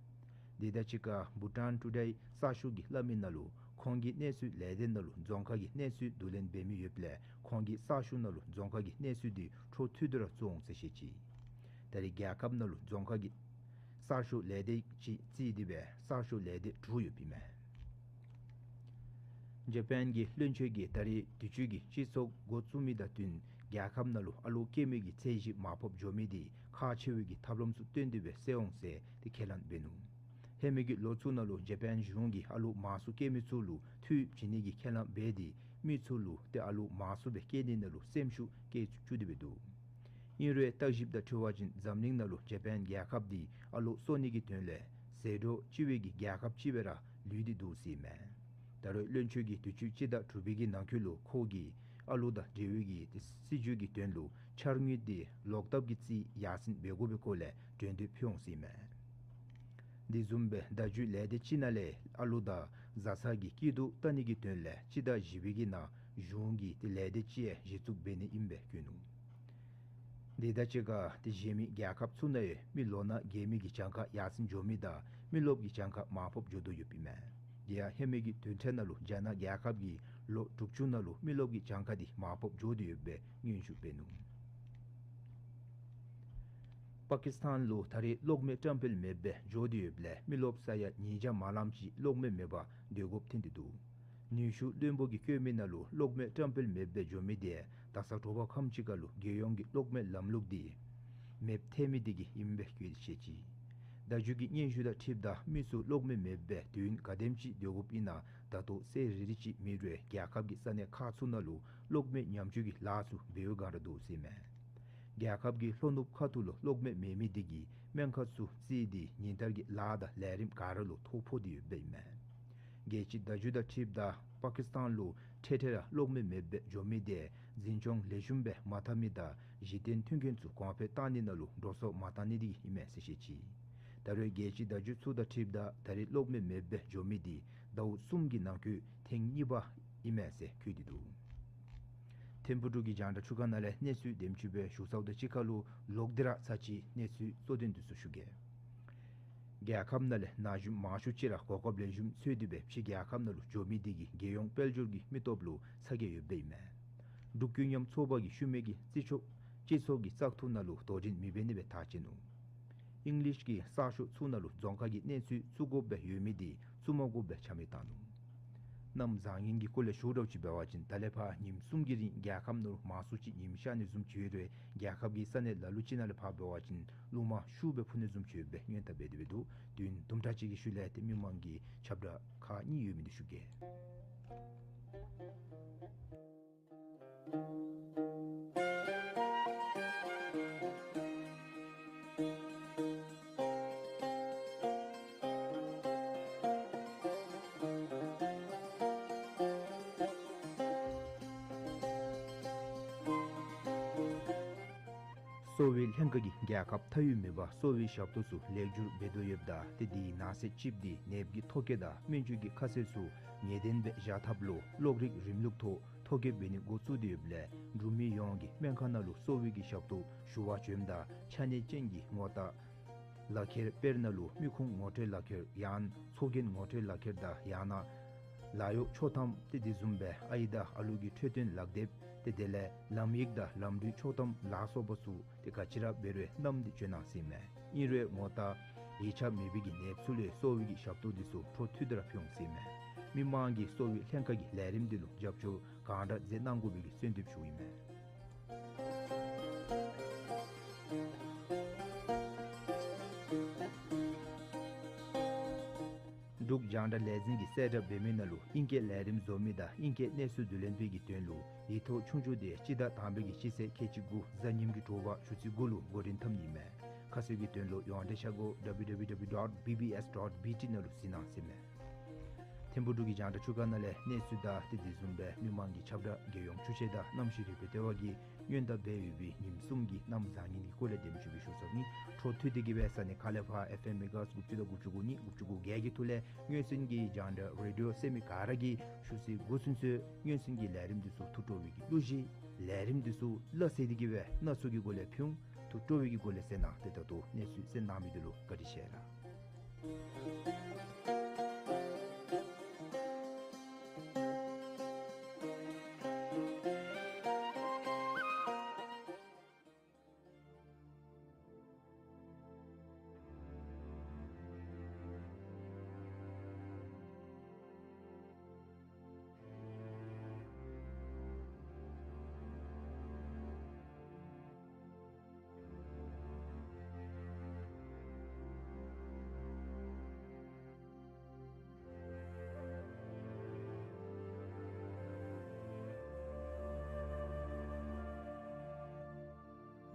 དེ་དང་གཅིག་ཁར་བྷུ་ཊཱན་ཊུ་ཌེ་གསར་ཤོག་གིས་སླབ་མི་ནང་ལུ་ཁོང་གི་གནས་ཚུལ་ལས་སྡེ་ནང་ལུ་རྫོང་ཁག་གི་གནས་ཚུལ་བསྡུ་ལེན་འབད་མི་ཡོདཔ་ལས་ཁོང་གིས་གསར་ཤོག་ནང་ལུ་རྫོང་ཁག་གི་གནས་ཚུལ་དེ་འཕྲོ་མཐུད་དེ་ར་བཙུགས་འོང་ཟེར་བཤད་ཅི། ད་རེས་རྒྱལ་ཁབ་ནང་ལུ་རྫོང་ཁག་གི་གསར་ཤོག་ལས་སྡེ་ཅིག་བརྩིས་ཏེ་སྦེ་གསར་ཤོག་ལས་སྡེ་དྲུག་ཡོདཔ་ཨིན་མས། ཇ་པཱན་གྱི་བློན་ཆེན་གྱིས་ད་རེས་དུས་ཅི་གི་སྤྱི་ཚོགས་འགོ་བཙུགས་མི་དང་བསྟུན་རྒྱལ་ཁབ་ནང་ལུ་ཨ་ལོ་སྐྱེ་མི་གི་ཚད་གཞི་མར་ཕབ་འགྱོ་མི་དེ་ཁག་ཆེ་བའི་གི་ཐབས་ལམ་ཚུ་བཏོན་ཏེ་སྦེ་སེལ་འོང་ཟེར་ཏེ་ཁས་ལེན་འབད་ནུག། ཧེ་མའི་གི་ལོ་ཚུ་ནང་ལུ་ཇ་པཱན་གཞུང་གིས་ཨ་ལོ་མང་སུ་སྐྱེ་མི་ཚུ་ལུ་འཐུས་བྱིན་ནི་གི་ཁས་ལེན་འབད་དེ་མི་ཚུ་ལུ་ཏེ་ཨ་ལོ་མང་སུ་སྦེ་སྐྱེ་ནི་ནང་ལུ་སེམས་ཤུགས་བསྐྱེད་བཅུག་སྟེ་སྦེ་འདུག། ཨིན་རུང་བརྟག་ཞིབ་དང་འཁྲིལ་བ་ཅིན་འཛམ་གླིང་ནང་ལུ་ཇ་པཱན་རྒྱལ་ཁབ་དེ་ཨ་ལོ་གསོ་ནི་གི་དོན་ལས་ཟད་འགྲོ་ལྕི་བའི་གི་རྒྱལ་ཁབ་ཅིག་སྦེ་ར་ལུས་ཏེ་འདུག་ཟེར་མས། ད་རེས་བློན་ཆེན་གྱིས་དུས་ཅི་སྤྱི་ཟླ་དྲུག་པའི་གི་ནང་འཁོད་ལུ་ཁོ་གིས་ཨ་ལོ་དང་འབྲེལ་བའི་གི་ཏེ་སྲིད་བྱུས་ཀྱི་དོན་ལུ་འཆར་དངུལ་དེ་ལོག་བཏབ་ཀྱི་རྩིས་ཡར་སེང་འབད་དགོ་པའི་སྐོར་ལས་གྲོས་འདེབས་ཕུལ་འོང་ཟེར་མས། དེ་བཟུམ་སྦེ་བརྡ་བརྒྱུད་ལས་སྡེ་ཅིག་ནང་ལས་ཨ་ལོ་དང་བཟའ་ཚང་གི་སྐྱིད་སྡུག་བལྟ་ནི་གི་དོན་ལས་སྤྱི་ཟླ་བཞི་པའི་གི་ནང་གཞུང་གིས་ཏེ་ལས་སྡེ་ཅིག་གཞི་བཙུགས་འབད་ནི་ཨིནམ་སྦེ་བཀོད་ནུག། དེ་དང་གཅིག་ཁར་ཏེ་གཞན་མི་རྒྱལ་ཁབ་ཚུ་ནང་ཡང་མི་ལོ་ན་རྒས་མི་གི་གྱངས་ཁ་ཡར་སེང་འགྱོ་མི་དང་མི་རློབས་ཀྱི་གྱངས་ཁ་མར་ཕབ་འགྱོ་དོ་ཡོདཔ་ཨིན་མས། དེ་ཡང་ཧེ་མའི་གི་བདུན་ཕྲག་ནང་ལུ་རྒྱ་ནག་རྒྱལ་ཁབ་ཀྱིས་ལོ་དྲུག་ཅུ་ནང་ལུ་མི་རློབས་ཀྱི་གྱངས་ཁ་དེ་མར་ཕབ་འགྱོ་དོ་ཡོདཔ་སྦེ་སྙན་ཞུ་འབད་ནུག། པ་ཀིས་ཐཱན་ལུ་ད་རེས་གློག་མེ་བཀྲམ་སྤེལ་མེདཔ་སྦེ་འགྱོ་དོ་ཡོདཔ་ལས་མི་རློབས་ས་ཡ་ཉིས་བརྒྱ་མ་ལམ་ཅིག་གློག་མེ་མེད་པར་སྡོད་དགོཔ་ཐོན་ཏེ་འདུག། ནུས་ཤུགས་བློན་པོ་གིས་བཀོད་མི་ནང་ལུ་གློག་མེ་བཀྲམ་སྤེལ་མེདཔ་སྦེ་འགྱོ་མི་དེ་དག་ས་དྲོ་པ་ཁམས་ཅིག་ཁར་ལུ་རྒྱལ་ཡོངས་ཀྱི་གློག་མེ་ལམ་ལུགས་དེ་མེདཔ་ཐལ་མི་དེ་གིས་ཨིནམ་སྦེ་བཀོད་དེ་བཤད་ཅི། བརྡ་བརྒྱུད་ཀྱི་སྙན་ཞུ་དང་འཁྲིལཝ་ད་མི་ཚུ་གློག་མེ་མེདཔ་སྦེ་དུས་ཡུན་ག་དེམ་ཅིག་སྡོད་དགོཔ་ཨིན་ན་ད་ལྟོ་གསལ་རི་རི་ཅིག་མེད་རུང་རྒྱལ་ཁབ་ཀྱི་ས་གནས་ཁག་ཚུ་ནང་ལུ་གློག་མེ་ཉམས་བཅོས་ཀྱི་ལཱ་ཚུ་འབད་བའི་བསྒང་ར་འདུག་ཟེར་མས། རྒྱལ་ཁབ་ཀྱི་ལྷོ་ནུབ་ཁ་ཐུག་ལུ་གློག་མེ་མེད་མི་དེ་གིས་སྨན་ཁང་ཚུ་བརྩིས་ཏེ་ཉིན་ལྟར་གྱི་ལཱ་དང་ལས་རིམ་ག་ར་ལུ་ཐོ་ཕོག་སྟེ་ཡོདཔ་ཨིན་མས། རྒྱལ་སྤྱིའི་བརྡ་བརྒྱུད་དང་འཁྲིལཝ་ད་པ་ཀིས་ཐཱན་ལུ་འཕྲལ་འཕྲལ་ར་གློག་མེ་མེདཔ་སྦེ་འགྱོ་མི་དེ་འཛིན་སྐྱོང་ལེགས་ཤོམ་སྦེ་མ་འཐབ་མི་དང་གཞི་རྟེན་མཐུན་རྐྱེན་ཚུ་གོང་འཕེལ་བཏང་ནི་ནང་ལུ་འགྲོ་སོང་མ་བཏང་ནི་དེ་གིས་ཨིན་མས་ཟེར་བཤད་ཅི། ད་རེས་རྒྱལ་སྤྱིའི་བརྡ་བརྒྱུད་ཚུ་དང་འཁྲིལཝ་ད་ད་རེས་གློག་མེ་མེདཔ་སྦེ་འགྱོ་མི་དེ་ ཟླཝ་གསུམ་གྱི་ནང་འཁོད་ཐེངས་གཉིས་པ་ཨིན་མས་ཟེར་བཀོད་དེ་འདུག། ཐིམ་ཕུག་འབྲུག་གི་རྒྱང་བསྒྲགས་ཚོགས་ཁང་ནང་ལས་གནས་ཚུལ་དེམ་ཅིག་སྦེ་ཞུ་ཚརཝ་དང་གཅིག་ཁར་ལུ་ལོག་སྟེ་ར་ཚར་གཅིག་གནས་ཚུལ་གཙོ་དོན་འདི་ཚུ་ཞུ་གེ། རྒྱལ་ཁབ་ནང་ལས་ན་གཞོན་མང་ཤོས་ཅིག་ར་གོ་སྐབས་ལེགས་ཤོམ་འཚོལ་ཏེ་སྦེ་ཕྱི་རྒྱལ་ཁབ་ནང་ལུ་འགྱོ་མི་འདི་གིས་རྒྱལ་ཡོངས་དཔལ་འབྱོར་གྱི་མི་སྟོབས་ལུ་ཚ་གྱང་ཡོདཔ་ཨིན་མས། འབྲུག་ཀུན་མཉམ་ཚོགས་པ་གིས་ཤུལ་མའི་གི་སྤྱི་ཚོགས་སྤྱི་ཚོགས་ཀྱི་བཙག་འཐུ་ནང་ལུ་དོ་འགྲན་མི་འབད་ནི་སྦེ་ཐག་བཅད་ནུག། ཨིང་ལིཤ་གི་གསར་ཤོག་ཚུ་ནང་ལུ་རྫོང་ཁག་གི་གནས་ཚུལ་བཙུགས་དགོཔ་སྦེ་ཡོད་མི་འདི་བཙུགས་མ་དགོཔ་སྦེ་ཆ་མེད་བཏང་ནུག། གནམ་བཟང་ངན་གྱི་སྐོར་ལས་ཞུ་དགོཔ་ཅིག་འབད་བ་ཅིན་ད་ལས་ཕར་ཉིནམ་གསུམ་གྱི་རིང་རྒྱལ་ཁབ་ནང་ལུ་མང་སུ་ཅིག་ཉིམ་ཤར་ནི་བཟུམ་ཅིག་ཡོད་རུང་རྒྱལ་ཁབ་ཀྱི་ས་གནས་ལ་ལུ་ཅིག་ནང་ལས་ཕར་འབད་བ་ཅིན་རླུང་མ་ཤུགས་སྦེ་འཕུ་ནི་བཟུམ་ཅིག་ཡོདཔ་སྦེ་སྔོན་བརྡ་འབད་དེ་སྦེ་འདུག། དུས་ཡུན་དུམ་གྲ་ཅིག་གི་ཤུལ་ལས་ཏེ་མི་མང་གི་ཁྱབ་བསྒྲགས་ཁག་གཉིས་ཡོད་མི་འདི་ཞུ་གེ། གསོ་བའི་ལྷན་ཁག་གིས་རྒྱལ་ཁབ་མཐའ་དབུས་མེད་པར་གསོ་བའི་ཞབས་ཏོག་ཚུ་ལེགས་སྒྱུར་འབད་དོ་ཡོདཔ་ད་ཏེ་དེའི་ནང་གསེས་གཅིག་འདི་ནདཔ་གི་ཐོ་བཀོད་དང་སྨན་བཅོས་ཀྱི་ཁ་གསལ་ཚུ་ངེས་གཏན་སྦེ་བཞག་ཐབས་ལུ་གློག་རིག་རིམ་ལུགས་ཐོག་ཐོ་བཀོད་འབད་ནི་འགོ་བཙུགས་ཏེ་ཡོདཔ་ལས་འབྲུག་མི་ཡོངས་ཀྱིས་སྨན་ཁང་ནང་ལུ་གསོ་བའི་གི་ཞབས་ཏོག་ཞུ་བར་བྱོནམ་ད་ཆ་གནས་ཅན་གྱི་ངོ་རྟགས་ལག་ཁྱེར་དཔེར་ན་ལུ་མི་ཁུངས་ངོ་སྤྲོད་ལག་ཁྱེར་ཡང་ཚོགས་རྒྱན་ངོ་སྤྲོད་ལག་ཁྱེར་དང་ཡང་ན་ལཱ་གཡོག་ཆོག་ཐམ་ཏེ་དེ་བཟུམ་སྦེ་ཨའི་དང་ཨ་ལུ་གི་འཕྲོད་བསྟེན་ལག་དེབ་ཏེ་དེ་ལས་ལམ་ཡིག་དང་ལམ་འགྲུལ་ཆོག་ཐམ་ལ་སོགས་པ་ཚུ་ཏེ་ག་ཅི་ར་འབད་རུང་བསྣམས་ཏེ་བྱོན་གནང་ཟེར་ཨིན་མས། ཨིན་རུང་ངོ་རྟགས་ཡིག་ཆ་མེད་པའི་གི་ནདཔ་ཚུ་ལུ་གསོ་བའི་གི་ཞབས་ཏོག་འདི་ཚུ་འཕྲོ་མཐུད་དེ་ར་ཕུལ་འོང་ཟེར་ཨིན་མས། མི་མང་གིས་གསོ་བའི་ལྷན་ཁག་གི་ལས་རིམ་འདི་ལུ་རྒྱབ་སྐྱོར་གང་དྲག་མཛད་གནང་དགོ་པའི་གི་གསོལ་འདེབས་ཞུཝ་ཨིན་མས། འབྲུག་རྒྱང་བསྒྲགས་ལས་འཛིན་གྱིས་གསལ་བསྒྲགས་འབད་མི་ནང་ལུ་ཨིང་སྐད་ལས་རིམ་བཟོ་མི་དང་ཨིང་སྐད་གནས་ཚུལ་བསྡུ་ལེན་པའི་གི་དོན་ལུ་ཡིག་ཐོག་ཆོས་རྒྱུགས་འདི་སྤྱི་ཟླ་དང་པའི་གི་སྤྱི་ཚེས་ཁལ་གཅིག་དགུ་གཟའ་ཉིམ་གི་དྲོ་པ་ཆུ་ཚོད་དགུ་ལུ་འགོ་འདྲེན་འཐབ་ནི་ཨིན་མས། ཁ་གསལ་གྱི་དོན་ལུ་ཡོངས་འབྲེལ་ཤར་སྒོ་W W W dot B B S dot B T ནང་ལུ་གཟིགས་གནང་ཟེར་ཨིན་མས། ཐིམ་ཕུག་འབྲུག་གི་རྒྱང་བསྒྲགས་ཚོགས་ཁང་ནང་ལས་གནས་ཚུལ་དང་ཏེ་དེ་བཟུམ་སྦེ་མི་མང་གི་ཁྱབ་བསྒྲགས་རྒྱལ་ཡོངས་བཅུ་ཆ་དང་གནམ་གཤིས་རིག་པའི་ལྟེ་བ་གིས་སྔོན་བརྡ་འབད་ཡོད་པའི་ཉིནམ་གསུམ་གྱི་གནམ་བཟང་ངན་གྱི་སྐོར་ལས་དེམ་ཅིག་སྦེ་ཞུ་ཚརཝ་ཨིན། འཕྲོ་མཐུད་དེ་གི་སྦེ་ས་གནས་ཁག་ལས་ཕར་F M megahertz དགུ་བཅུ་དང་དགུ་བཅུ་གོ་གཉིས་དགུ་བཅུ་གོ་བརྒྱད་ཀྱི་ཐོག་ལས་སྔོན་སོན་གྱི་རྒྱང་བསྒྲགས་རེ་ཌི་ཡོ་གསན་མི་ག་ར་གིས་ཞུ་ཚིག་གོ་ཚུན་ཚོད་སྔོན་སོན་གྱི་ལས་རིམ་འདི་ཚུ་ཐུགས་སྤྲོ་བའི་གི་གླུ་གཞས་ལས་རིམ་འདི་ཚུ་ལ་སེ་དེ་གི་སྦེ་སྣ་ཚོགས་ཀྱི་སྒོ་ལས་ཕུལ་འོང་། ཐུགས་སྤྲོ་བའི་གི་སྒོ་ལས་གསན་གནང་། ཏེ་ད་ལྟོ་གནས་ཚུལ་གསན་གནང་མི་འདི་ལུ་བཀའ་དྲིན་ཆེ་ལགས།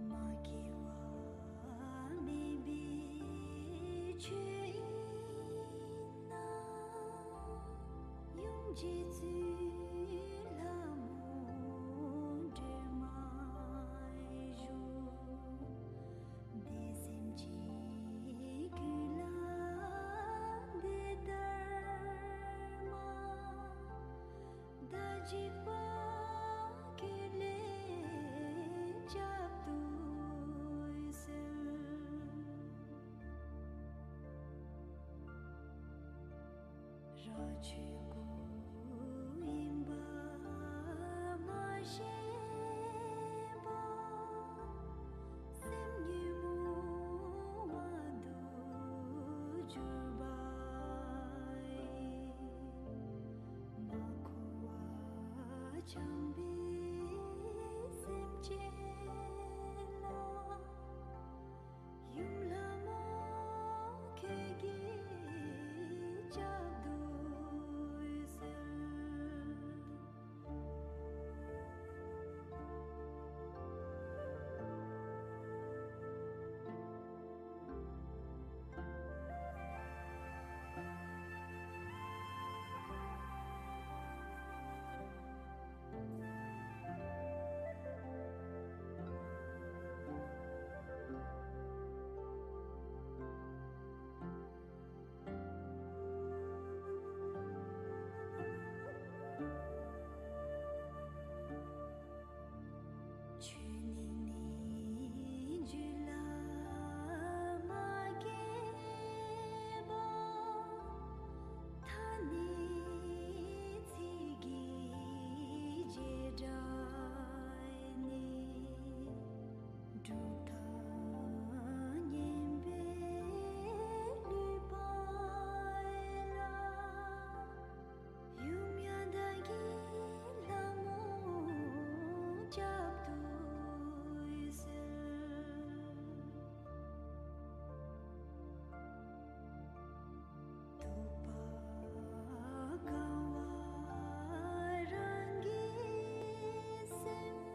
མ་སྐྱེ་བ་མེད་པའི་ཆོས་ཨིན་ན། ཡུམ་རྗེ་བཙུན་ལྷ་མོ་སྒྲོལ་མ་ཡོད། དེ་སེམས་ཅན་ཀུན་ལ་དེ་ལྟར་མ། བདག་འཇིགས་པ་ཀུན་ལས་བསྐྱབ་ཏུ་གསོལ། རང་ཆོས་སྐུ་ཡིན་པ་མ་ཤེས་པ། སེམས་ཉོན་མོངས་པ་དུ་གྱུར་པ་ཡི། མ་འཁོར་བ་འཁྱམས་པའི་སེམས་ཅན་ལ། ཡུམ་ལྷ་མོ་ཁྱེད་ཀྱིས་བསྐྱབ་ཏུ་གསོལ། རྐྱབ་དུས་ཟེར། སྡུག་པ་དཀའ་བ་རང་གི་སེམས།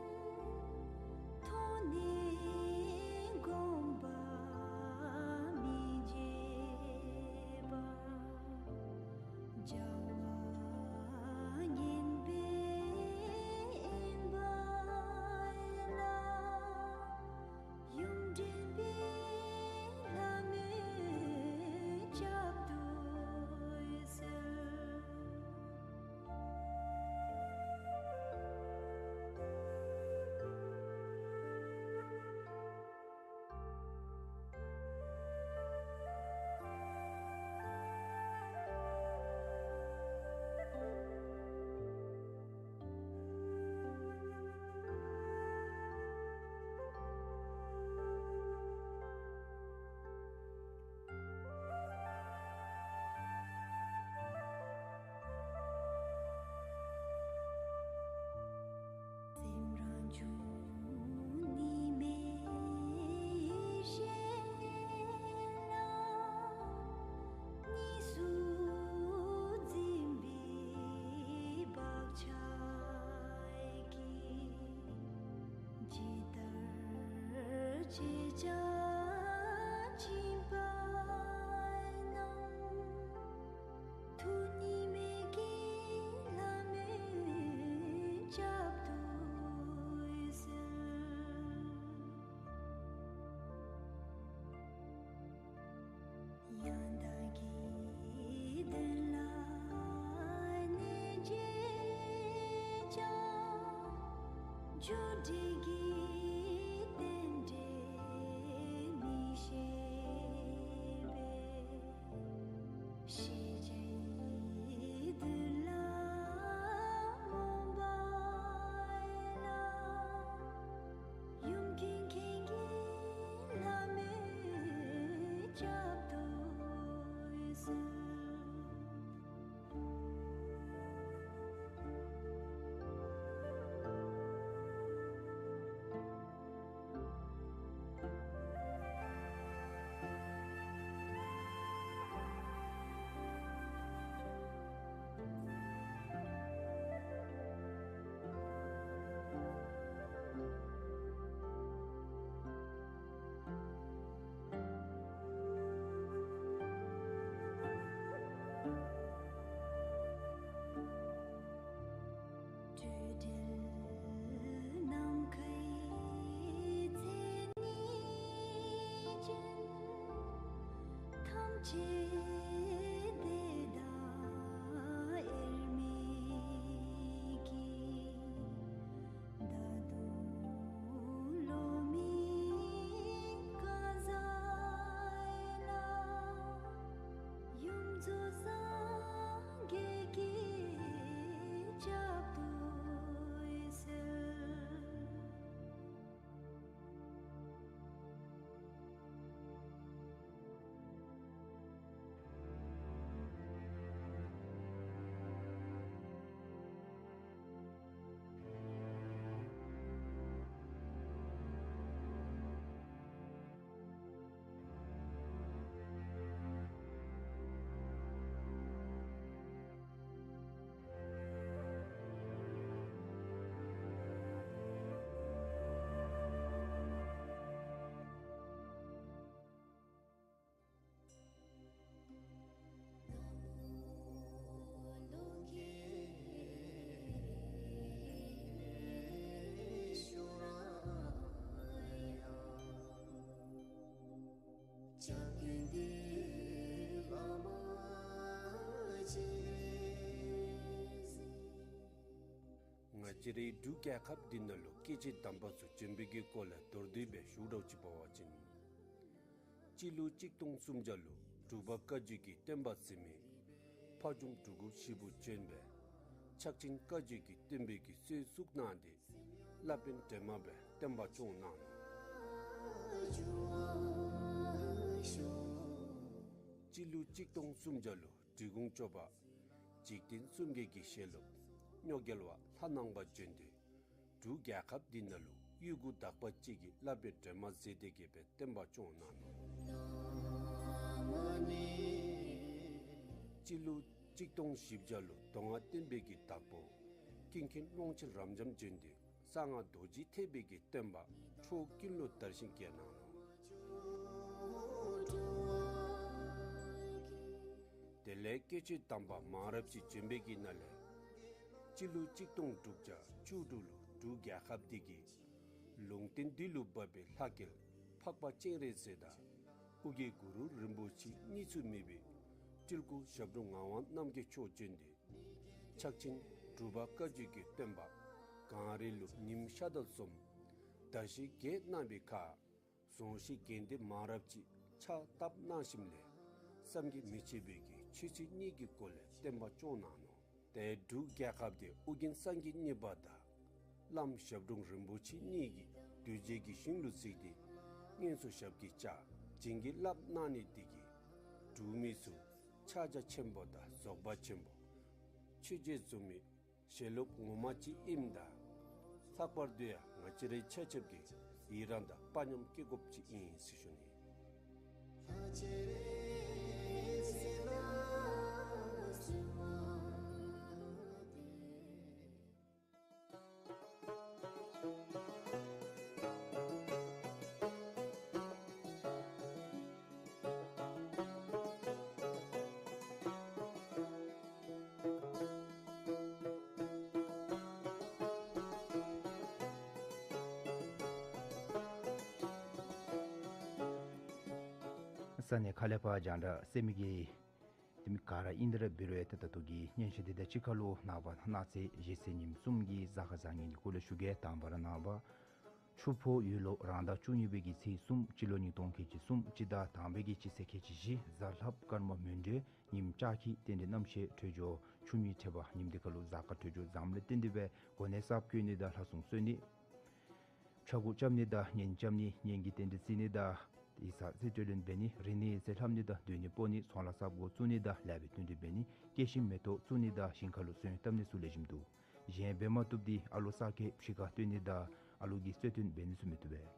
མཐོང་ནས་དགོངས་པ་མི་བརྗེད་པར། བྱ་བ་ངན་པའི་ཡེངས་པ་ལ། ཡུམ་འདྲེན་པའི་ལྷ་མོས་རྐྱབ་དུས་ཟེར། སེམས་རང་བྱུང་ཉི་མའི་ཞལ་ལ། གཉིས་སུ་འཛིན་པའི་བག་ཆགས་ཀྱིས། ཇི་ལྟར་བྱེད་བྱ་སྦྱིན་པ་རྣམས། ཐུགས་ཉིད་མེད་ཀྱི་ལྷ་མོས་རྐྱབ་དུས་ཟེར། ཡང་དག་གི་དོན་ལ་གནས་བྱེད་ཅིང་། རྒྱུ་འབྲས་ཀྱི་རྟེན་འབྲེལ་མི་ཤེས་པས། ཤེས་བྱའི་དོན་ལ་རྨོངས་པ་ལ། ཡུམ་ཀུན་མཁྱེན་གྱི་ལྷ་མོས་རྐྱབ་དུས་ཟེར། སྤྲོས་བྲལ་ནམ་མཁའི་མཚན་ཉིད་ཅན། ཐམས་ཅད་དེ་དག་དབྱེར་མེད་ཀྱི། ད་དུང་བློ་མིག་བཀང་ས་ལ། ཡུམ་རྫོགས་སངས་རྒྱས་ཀྱིས་རྐྱབ་དུས་ཟེར། ང་བཅས་རའི་འབྲུག་རྒྱལ་ཁབ་འདི་ནང་ལུ་སྐྱེས་ཆེན་དམ་པ་ཚུ་བྱོན་པའི་གི་སྐོར་ལས་མདོར་བསྡུས་སྦེ་ཞུ་རོགས་ཅིག་འབད་བ་ཅིན། སྤྱི་ལོ་གཅིག་སྟོང་སུམ་བརྒྱ་ལུ་འབྲུག་པ་བཀའ་བརྒྱུད་ཀྱི་བསྟན་པ་འཛིན་མི་ཕ་ཇོ་འབྲུག་སྒོམ་ཞིག་པོ་བྱོན་སྦེ་ཕྱག་ཆེན་བཀའ་བརྒྱུད་ཀྱི་བསྟན་པའི་གི་སྲོལ་བཙུགས་གནང་སྟེ་བླ་དཔོན་བྲན་མ་སྦེ་བསྟན་པ་སྐྱོང་གནང་ནུག། སྤྱི་ལོ་གཅིག་སྟོང་སུམ་བརྒྱ་ལུ་འབྲི་གུང་སྐྱོབ་པ་འཇིག་རྟེན་གསུམ་མགོན་གྱི་ཞལ་སློབ་གཉོག་རྒྱལ་བ་ལྷ་ནང་པ་བྱོན་ཏེ། འབྲུག་རྒྱལ་ཁབ་འདི་ནང་ལུ་ཡུལ་གུ་དག་པ་ཅིག་གིས་བླ་བའི་སྒྲོལ་མ་ཟེར་ཏེ་གི་སྦེ་བསྟན་པ་སྐྱོང་གནང་ནུག། སྤྱི་ལོ་གཅིག་སྟོང་བཞི་བརྒྱ་ལུ་མདོ་སྔགས་བསྟན་པའི་གི་བདག་པོ་ཀུན་མཁྱེན་ཀློང་ཆེན་རབ་འབྱམས་བྱོན་ཏེ་གསང་སྔགས་རྡོ་རྗེ་ཐེག་པའི་གི་བསྟན་པ་ཁྲོ་ཀུན་ལུ་དར་ཞིང་རྒྱས་གནང་ནུག། དེ་ལས་སྐྱེས་ཆེན་དམ་པ་མང་རབས་ཅིག་བྱོན་པའི་གི་ནང་ལས་སྤྱི་ལོ་གཅིག་སྟོང་དྲུག་བརྒྱ་བཅུ་དྲུག་ལུ་འབྲུག་རྒྱལ་ཁབ་འདི་གི་ལུང་བསྟན་འདི་ལུ་བབས་པའི་ལྷ་སྐལ་འཕགས་པ་སྤྱན་རས་གཟིགས་དང་ཨོ་རྒྱན་གུ་རུ་རིན་པོ་ཆེ་གཉིས་སུ་མེད་པའི་སྤྲུལ་སྐུ་ཞབས་དྲུང་ངག་དབང་རྣམ་རྒྱལ་མཆོག་བྱོན་ཏེ་ཕྱག་ཆེན་འབྲུག་པ་བཀའ་བརྒྱུད་ཀྱི་བསྟན་པ་གངས་རི་ལུ་ཉིམ་ཤར་དང་གསུམ་དར་ཞིང་རྒྱས་གནང་བའི་ཁར་རྫོང་གཞིས་དགོན་སྡེ་མང་རབས་ཅིག་ཕྱག་བཏབ་གནང་ཞིནམ་ལས་བསམ་གྱིས་མི་ཁྱབ་པའི་གི་ཆོས་སྲིད་གཉིས་ཀྱི་སྒོ་ལས་བསྟན་པ་སྐྱོང་གནང་ནུག། ཏེ་འབྲུག་རྒྱལ་ཁབ་འདི་ཨོ་རྒྱན་སངས་རྒྱས་གཉིས་པ་དང་བླམ་ཞབས་དྲུང་རིན་པོ་ཆེ་གཉིས་ཀྱིས་གདུལ་བྱའི་གི་ཞིང་ལུ་གཟིགས་ཏེ་སྔོན་སུ་ཞབས་ཀྱིས་བཅགས་བྱིན་གྱིས་བརླབས་གནང་ནི་འདི་གིས་འབྲུག་མི་ཚུ་ཕྱག་རྒྱ་ཆེན་པོ་དང་རྫོགས་པ་ཆེན་པོ་ཆོས་རྗེ་བཙུན་མའི་ཞལ་སློབ་ངོ་མ་ཅིག་ཨིནམ་ད་ལྷག་པར་དུ་ཡང་ང་བཅས་རའི་ཆ་ཁྱབ་ཀྱིས་ཡི་རང་དང་དཔའ་ཉམས་བསྐྱེད་དགོཔ་ཅིག་ཨིན་ཟེར་ཞུ་ནི། ས་གནས་ཁ་ལས་ཕར་རྒྱང་བསྒྲགས་གསན་མི་གི་དེ་མི་ག་ར་ཨིན་ཏེ་ར་འབད་རུང་ཡང་ཏེ་ད་ལྟོ་གི་སྙན་ཞུ་འདི་དང་གཅིག་ཁར་ལུ་ནངས་པ་གནངས་ཚེ་གཞེས་ཚེ་ཉིནམ་གསུམ་གྱི་གཟའ་སྐར་བཟང་ངན་གྱི་སྐོར་ལས་ཞུ་གེ། དང་པ་ར་ནངས་པ་ཆུ་ཕོ་ཡོས་ལོ་རང་ཟླ་བཅུ་གཉིས་པའི་གི་ཚེས་གསུམ་སྤྱི་ལོ་ཉིས་སྟོང་ཁལ་གཅིག་གསུམ་སྤྱི་ཟླ་དང་པའི་གི་སྤྱི་ཚེས་ཁལ་གཅིག་བཞི་གཟའ་ལྷགཔ་སྐར་མ་མོན་གྲོལ་ཉིནམ་ལྕགས་ཁྱི་རྟེན་འབྲེལ་རྣམ་ཤེས་འཁྲིལ་འགྱོ་ཆུ་མེ་འཕྲད་པ་ཉིནམ་འདི་ཁར་ལུ་གཟའ་སྐར་འཁྲིལ་འགྱོ་བཟངམ་ལས་བརྟེན་ཏེ་སྦེ་གོ་གནས་གསརཔ་བསྐོ་ནི་དང་ལྷ་སྲུང་གསོལ་ནི་ཕྱག་གུ་རྐྱབ་ནི་དང་གཉེན་རྐྱབ་ནི་གཉེན་གྱི་རྟེན་འབྲེལ་བརྩི་ནི་དང་ཡིག་ཚང་རྩིས་སྤྲོད་ལེན་འབད་ནི་རིག་གནས་ཡིག་རྩིས་ལྷབ་ནི་དང་སྡོད་གནས་སྤོ་ནི་ཚོང་ལཱ་གསརཔ་འགོ་བཙུགས་ནི་དང་ལེགས་པའི་བསྟུན་གྲོས་འབད་ནི་སྐྱེ་ཤི་མེ་ཏོག་བཙུགས་ནི་དང་ཞིང་ཁ་ལུ་སོན་བཏབ་ནི་ཚུ་ལེགས་ཤོམ་འདུག། གཞན་འབད་མ་བཏུབ་འདི་ཨ་ལོ་ས་ཁེ་ཕྱི་ཁར་བཏོན་ནི་དང་ཨ་ལོ་གི་རྩོད་དོན་འབད་ནི་ཚུ་མི་བཏུབ་པས།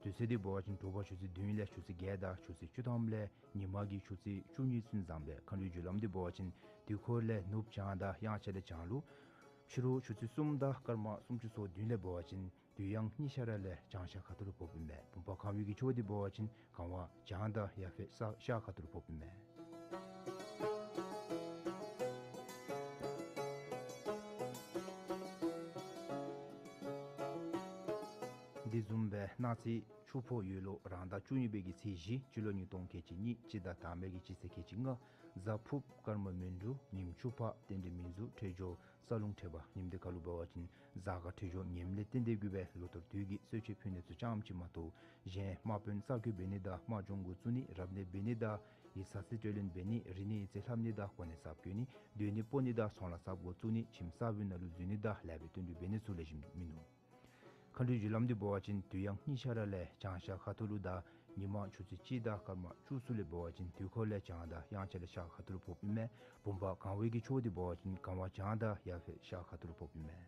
དུས་ཚོད་འདི་འབད་བ་ཅིན་དྲོ་པ་ཆུ་ཚོད་བདུན་ལས་ཆུ་ཚོད་བརྒྱད་དང་ཆུ་ཚོད་བཅུ་ཐམ་ལས་ཉི་མ་གི་ཆུ་ཚོད་བཅུ་གཉིས་ཚུན་བཟང་པས། མཁའ་འགྲོའི་རྒྱུ་ལམ་འདི་འབད་བ་ཅིན་དུས་འཁོར་ལས་ནུབ་བྱང་དང་དབྱངས་འཆར་ལས་བྱང་ལུ་ཕྱི་རུ་ཆུ་ཚོད་གསུམ་དང་སྐར་མ་སུམ་ཅུ་སོ་བདུན་ལས་འབད་བ་ཅིན་དུས་ཡང་གཉིས་ཤར་ལས་བྱང་ཤར་ཁ་ཐུག་ལུ་ཕོགཔ་ཨིན་པས། བུམ་པ་གང་བའི་གི་ཕྱོགས་འདི་འབད་བ་ཅིན་གང་བ་བྱང་དང་ཡར་ཕེབས་ས་ཤར་ཁ་ཐུག་ལུ་ཕོགཔ་ཨིན་པས། དེ་བཟུམ་སྦེ་གནངས་ཚེ་ཆུ་ཕོ་ཡོས་ལོ་རང་ཟླ་བཅུ་གཉིས་པའི་གི་ཚེས་བཞི་སྤྱི་ལོ་ཉིས་སྟོང་ཁལ་གཅིག་གཉིས་སྤྱི་ཟླ་དང་པའི་གི་སྤྱི་ཚེས་ཁལ་གཅིག་ལྔ་གཟའ་ཕུརཔ་སྐར་མ་མོན་གྲོལ་ཉིནམ་ཆུ་ཕག་རྟེན་འབྲེལ་མིང་གཟུགས་འཁྲིལ་འགྱོ་ས་རླུང་འཕྲད་པ་ཉིནམ་འདི་ཁར་ལུ་འབད་བ་ཅིན་གཟའ་སྐར་འཁྲིལ་འགྱོ་ངནམ་ལས་བརྟེན་ཏེ་གི་སྦེ་ལོ་ལྟར་དུས་ཀྱི་གསོལ་མཆོད་ཕུལ་ནི་ཚུ་རྐྱངམ་ཅིག་མ་གཏོགས་གཞན་དམག་དཔོན་རྩ་རྒོད་འབད་ནི་དང་དམག་སྦྱོང་འགོ་བཙུགས་ནི་རབ་གནས་འབད་ནི་དང་ཡིག་ཚང་རྩིས་སྤྲོད་ལེན་འབད་ནི་རིག་གནས་ཡིག་རྩིས་ལྷབ་ནི་དང་གོ་གནས་གསརཔ་བསྐོ་ནི་སྡོད་གནས་སྤོ་ནི་དང་ཚོང་ལཱ་གསརཔ་འགོ་བཙུགས་ནི་ཁྱིམ་གསར་པའི་ནང་ལུ་འཛུལ་ནི་དང་ལེགས་པའི་བསྟུན་གྲོས་འབད་ནི་ཚུ་ལེགས་ཤོམ་མིན་ནུག། མཁའ་འགྲོའི་རྒྱུ་ལམ་འདི་འབད་བ་ཅིན་དུས་ཡང་གཉིས་ཤར་ལས་བྱང་ཤར་ཁ་ཐུག་ལུ་དང་ཉི་མ་ཆུ་ཚོད་གཅིག་དང་སྐར་མ་བཅུ་གསུམ་ལས་འབད་བ་ཅིན་དུས་འཁོར་ལས་བྱང་དང་དབྱངས་འཆར་ལས་ཤར་ཁ་ཐུག་ལུ་ཕོགཔ་ཨིན་མས། བུམ་པ་གང་བའི་གི་ཕྱོགས་འདི་འབད་བ་ཅིན་གང་བ་བྱང་དང་ཡར་ཕེབས་ཤར་ཁ་ཐུག་ལུ་ཕོགཔ་ཨིན་མས།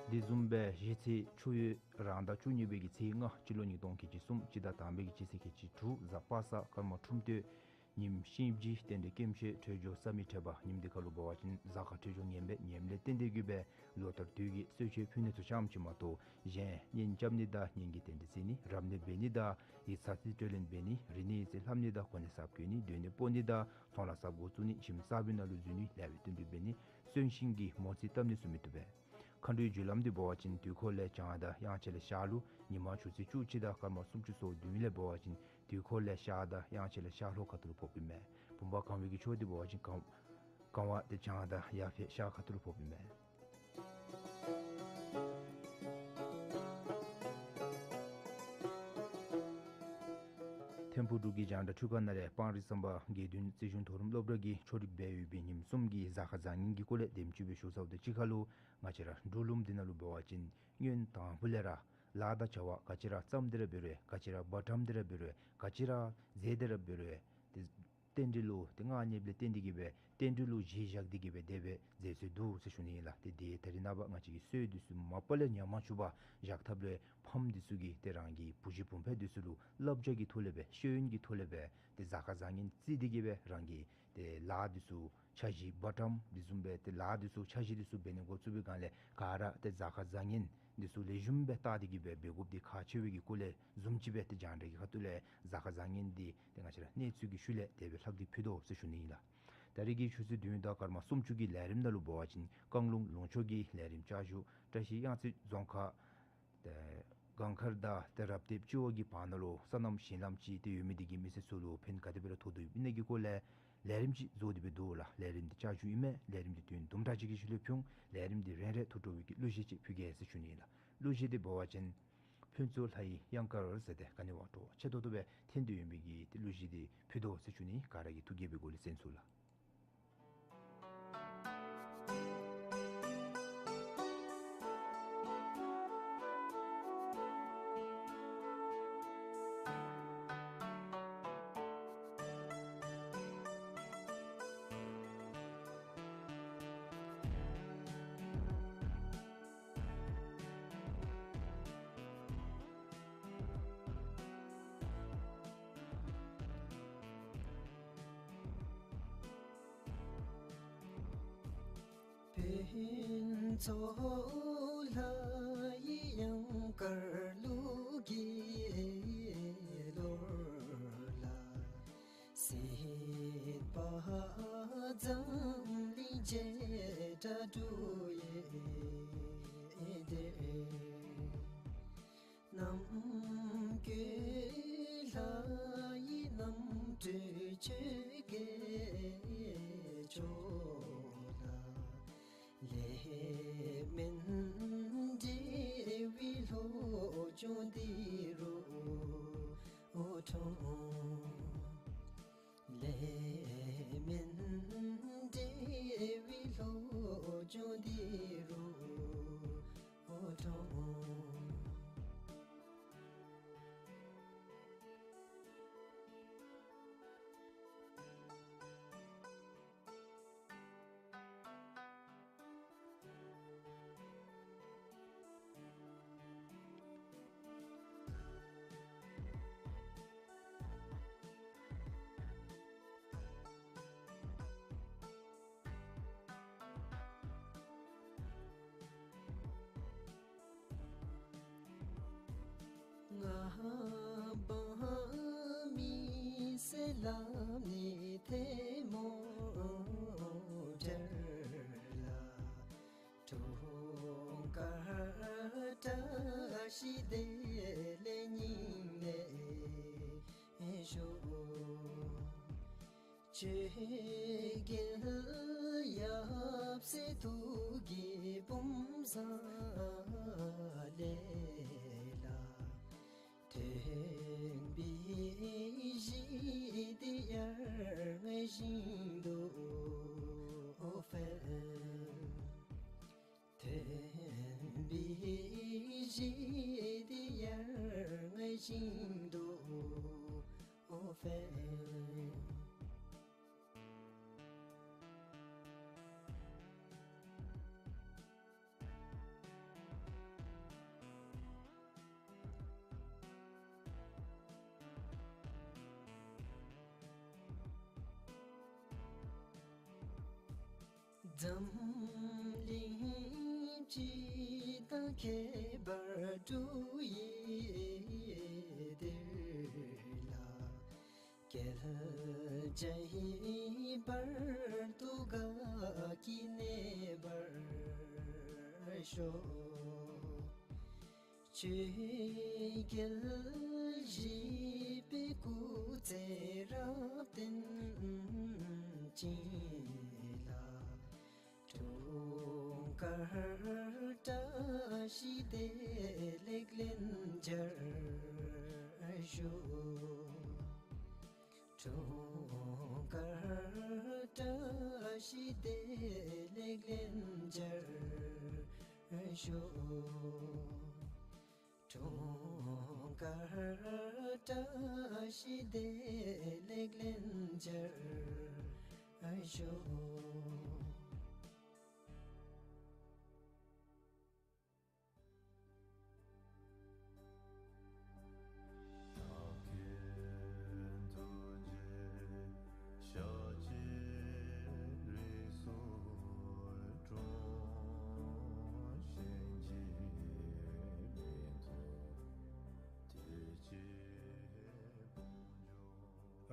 དེ་བཟུམ་སྦེ་གཞེས་ཚེས་ཆུ་ཡོས་རང་ཟླ་བཅུ་གཉིས་པའི་གི་ཚེས་ལྔ་སྤྱི་ལོ་ཉིས་སྟོང་ཁལ་གཅིག་གསུམ་སྤྱི་ཟླ་དང་པའི་གི་སྤྱི་ཚེས་ཁལ་གཅིག་དྲུག་གཟའ་པ་སངས་སྐར་མ་ཁྲུམས་སྟོད་ཉིནམ་ཤིང་བྱི་རྟེན་འབྲེལ་སྐྱེམས་ཆེ་འཁྲིལ་འགྱོ་ས་མེ་འཕྲད་པ་ཉིནམ་འདི་ཁར་ལུ་འབད་བ་ཅིན་གཟའ་སྐར་འཁྲིལ་འགྱོ་ངན་པས། ངནམ་ལས་བརྟེན་ཏེ་གི་སྦེ་ལོ་ལྟར་དུས་ཀྱི་གསོལ་མཆོད་ཕུལ་ནི་ཚུ་རྐྱངམ་ཅིག་མ་གཏོགས་གཞན་གཉེན་རྐྱབ་ནི་དང་གཉེན་གྱི་རྟེན་འབྲེལ་བརྩི་ནི་རབ་གནས་འབད་ནི་དང་ཡིག་ཚང་རྩིས་སྤྲོད་ལེན་འབད་ནི་རིག་གནས་ཡིག་རྩིས་ལྷབ་ནི་དང་གོ་གནས་གསརཔ་བསྐོ་ནི་སྡོད་གནས་སྤོ་ནི་དང་ཚོང་ལཱ་གསརཔ་འགོ་བཙུགས་ནི་ཁྱིམ་གསར་པའི་ནང་ལུ་འཛུལ་ནི་ལེགས་པའི་བསྟུན་གྲོས་འབད་ནི་གསོན་ཤིང་གི་མོ་རྩིས་བཏབ་ནི་ཚུ་མི་བཏུབ་པས། མཁའ་འགྲོའི་རྒྱུ་ལམ་འདི་འབད་བ་ཅིན་དུས་འཁོར་ལས་བྱང་དང་དབྱངས་འཆར་ལས་ཤར་ལུ་ཉི་མ་ཆུ་ཚོད་བཅུ་གཅིག་དང་སྐར་མ་སུམ་ཅུ་སོ་བདུན་ལས་འབད་བ་ཅིན་དུས་འཁོར་ལས་ཤར་དང་དབྱངས་འཆར་ལས་ཤར་ལྷོ་ཁ་ཐུག་ལུ་ཕོགཔ་ཨིན་མས། བུམ་པ་གང་བའི་གི་ཕྱོགས་འདི་འབད་བ་ཅིན་གང་གང་བ་དེ་བྱང་དང་ཡར་ཕེབས་ཤར་ཁ་ཐུག་ལུ་ཕོགཔ་ཨིན་མས། ཐིམ་ཕུག་འབྲུག་གི་རྒྱང་བསྒྲགས་འཕྲུལ་ཁང་ནང་ལས་སྤང་རི་ཟམ་པ་དགེ་འདུན་རྩིས་གཞུང་མཐོ་རིམ་སློབ་གྲྭ་གི་ཆོ་རིག་སྦས་ཡོད་པའི་ཉིནམ་གསུམ་གྱི་གཟའ་སྐར་བཟང་ངན་གྱི་སྐོར་ལས་དེམ་ཅིག་སྦེ་ཞུ་ཚརཝ་དང་གཅིག་ཁར་ལུ་ང་བཅས་ར་འབྲུག་ལུངམ་འདི་ནང་ལུ་འབད་བ་ཅིན་སྔོན་དང་པོ་ལས་ར་ལཱ་དང་བྱ་བ་ག་ཅི་ར་བརྩམས་ཏེ་ར་འབད་རུང་ག་ཅི་ར་འབད་བརྩམས་ཏེ་ར་འབད་རུང་ག་ཅི་ར་མཛད་དེ་ར་འབད་རུང་ཏེ་ རྟེན་འབྲེལ་ལུ་ཏེ་མངའ་བརྙེསཔ་ལས་བརྟེན་ཏེ་གི་སྦེ་རྟེན་འབྲེལ་ལུ་གཞི་བཞག་སྟེ་གི་སྦེ་དེ་སྦེ་མཛད་སྲོལ་འདུག་ཟེར་ཞུ་ནི་ཨིན་ལགས། ཏེ་དེ་ད་རེས་ནངས་པ་ང་བཅས་ཀྱི་སྲོལ་འདི་ཚུ་མ་པ་ལས་ཉམས་མ་བཅུག་པར་བཞག་ཐབས་ལུ་ཕམ་འདི་ཚུ་གིས་ཏེ་རང་གི་བུ་གཞི་བུམོ་འདི་ཚུ་ལུ་བསླབ་བྱ་གི་ཐོག་ལས་སྦེ་ཤེས་ཡོན་གྱི་ཐོག་ལས་སྦེ་ཏེ་གཟའ་སྐར་བཟང་ངན་བརྩི་སྟེ་གི་སྦེ་རང་གི་ཏེ་ལཱ་འདི་ཚུ་འཆར་གཞི་འབད་ཐངས་འདི་བཟུམ་སྦེ་ཏེ་ལཱ་འདི་ཚུ་འཆར་གཞི་འདི་ཚུ་འབད་ནི་འགོ་བཙུགས་པའི་སྒང་ལས་ག་ར་ཏེ་གཟའ་སྐར་བཟང་ངན་འདི་ཚུ་ལེགས་ཤོམ་སྦེ་བལྟ་སྟེ་གི་སྦེ་འབད་དགོཔ་འདི་ཁག་ཆེ་བའི་གི་སྐོར་ལས་བཟུམ་ཅིག་སྦེ་ཏེ་རྒྱང་བསྒྲགས་ཀྱི་ཁ་ཐུག་ལས་གཟའ་སྐར་བཟང་ངན་འདི་ཏེ་ང་བཅས་ར་གནས་ཚུལ་གྱི་ཤུལ་ལས་དེ་སྦེ་ལྷག་སྟེ་ཕུལ་དོ་ཟེར་ཞུ་ནི་ཨིན་ལགས། ད་རེས་ཀྱི་ཆུ་ཚོད་བདུན་དང་སྐར་མ་སུམ་ཅུ་གི་ལས་རིམ་ནང་ལུ་འབད་བ་ཅིན་བཀང་ལུང་ལུང་ཕྱོགས་ཀྱི་ལས་རིམ་བསྐྱར་ཞུ་བཀྲ་ཤིས་གཡང་རྩེ་རྫོང་ཁག་ཏེ་གངས་དཀར་དང་ཏེ་རབ་བརྟན་སྤྱི་འོག་གི་བར་ན་ལུ་སོ་ནམ་ཞིང་ལམ་ཅིག་ཏེ་ཡོད་མི་འདི་གིས་མི་སེར་ཚུ་ལུ་ཕན་ག་དེ་སྦེ་ར་ཐོགས་དོ་ཡོདཔ་ཨིན་ན་གི་སྐོར་ལས་ལས་རིམ་ཅིག་བཟོ་སྟེ་སྦེ་འདུག་ལགས། ལས་རིམ་འདི་བསྐྱར་ཞུ་ཨིན་མས། ལས་རིམ་འདི་དུས་ཡུན་དུམ་གྲ་ཅིག་གི་ཤུལ་ལས་ཕུལ་འོང་། ལས་རིམ་འདི་རན་རེ་ཐུགས་སྤྲོ་བའི་གི་གླུ་གཞས་ཅིག་ཕུལ་གེ་ཟེར་ཞུ་ནི་ཨིན་ལགས། གླུ་གཞས་འདི་འབད་བ་ཅིན་ཕུན་ཚོགས་ལྷ་ཡི་གཡང་དཀར་ཟེར་ཏེ་ག་ནི་བ་སྤྲོ་བ་ཆེ་ཏོག་ཏོ་སྦེ་འཐེན་ཏེ་ཡོད་མི་གི་ཏེ་གླུ་གཞས་འདི་ཕུལ་དོ་ཟེར་ཞུ་ནི། ག་ར་གིས་ཐུགས་དགྱེས་པའི་སྒོ་ལས་གསན་ཚུགས་ལགས། ཕུན་ཚོགས་ལྷ་ཡི་གཡང་དཀར་གླུ་གི་ལོར་ལ། སྲིད་པ་འཛམ་གླིང་བྱེ་བྲག་འབྲུག་ཡེ་དེ། ནམ་མཁའི་ལྷ་ཡི་རྣམ་སྤྲུལ་ཆོས་རྒྱལ་མཆོག་ལ། ལེགས་སྨོན་འབྲེལ་བའི་བློ་སྦྱོང་འདི་རུ་འཁྲུངས། ལེགས་སྨོན་འབྲེལ་བའི་བློ་སྦྱོང་འདི་རུ་འཁྲུངས། ངང་པ་མི་བསད་ལམ་ནི་ཐལ་མོ་སྦྱར་ལ། འཁྲུངས་སྐར་བཀྲ་ཤིས་བདེ་ལེགས་སྙིང་ནས་ཞུ། ཆོས་རྒྱལ་ཡབ་སྲས་ཐུགས་ཀྱི་བུམ་བཟང་ལས་ལ། ཐོན་པའི་གཞི་འདི་ཡར་ངོའི་ཞིང་དུ་འཕེལ། ཐོན་པའི་གཞི་འདི་ཡར་ངོའི་ཞིང་དུ་འཕེལ། འཛམ་གླིང་སྤྱི་དང་ཁྱད་པར་འབྲུག་ཡེ་དེ་ལ། རྒྱལ་བྱེད་བར་དུ་དགའ་སྐྱིད་གནས་པར་ཤོག། ཆོས་རྒྱལ་བཞི་པའི་སྐུ་ཚེ་རབ་བརྟན་ཅིང་ལ། འཁྲུངས་སྐར་བཀྲ་ཤིས་བདེ་ལེགས་ལན་བརྒྱར་ཞུ། འཁྲུངས་སྐར་བཀྲ་ཤིས་བདེ་ལེགས་ལན་བརྒྱར་ཞུ། འཁྲུངས་སྐར་བཀྲ་ཤིས་བདེ་ལེགས་ལན་ ཅར་ཨ་ཤོ།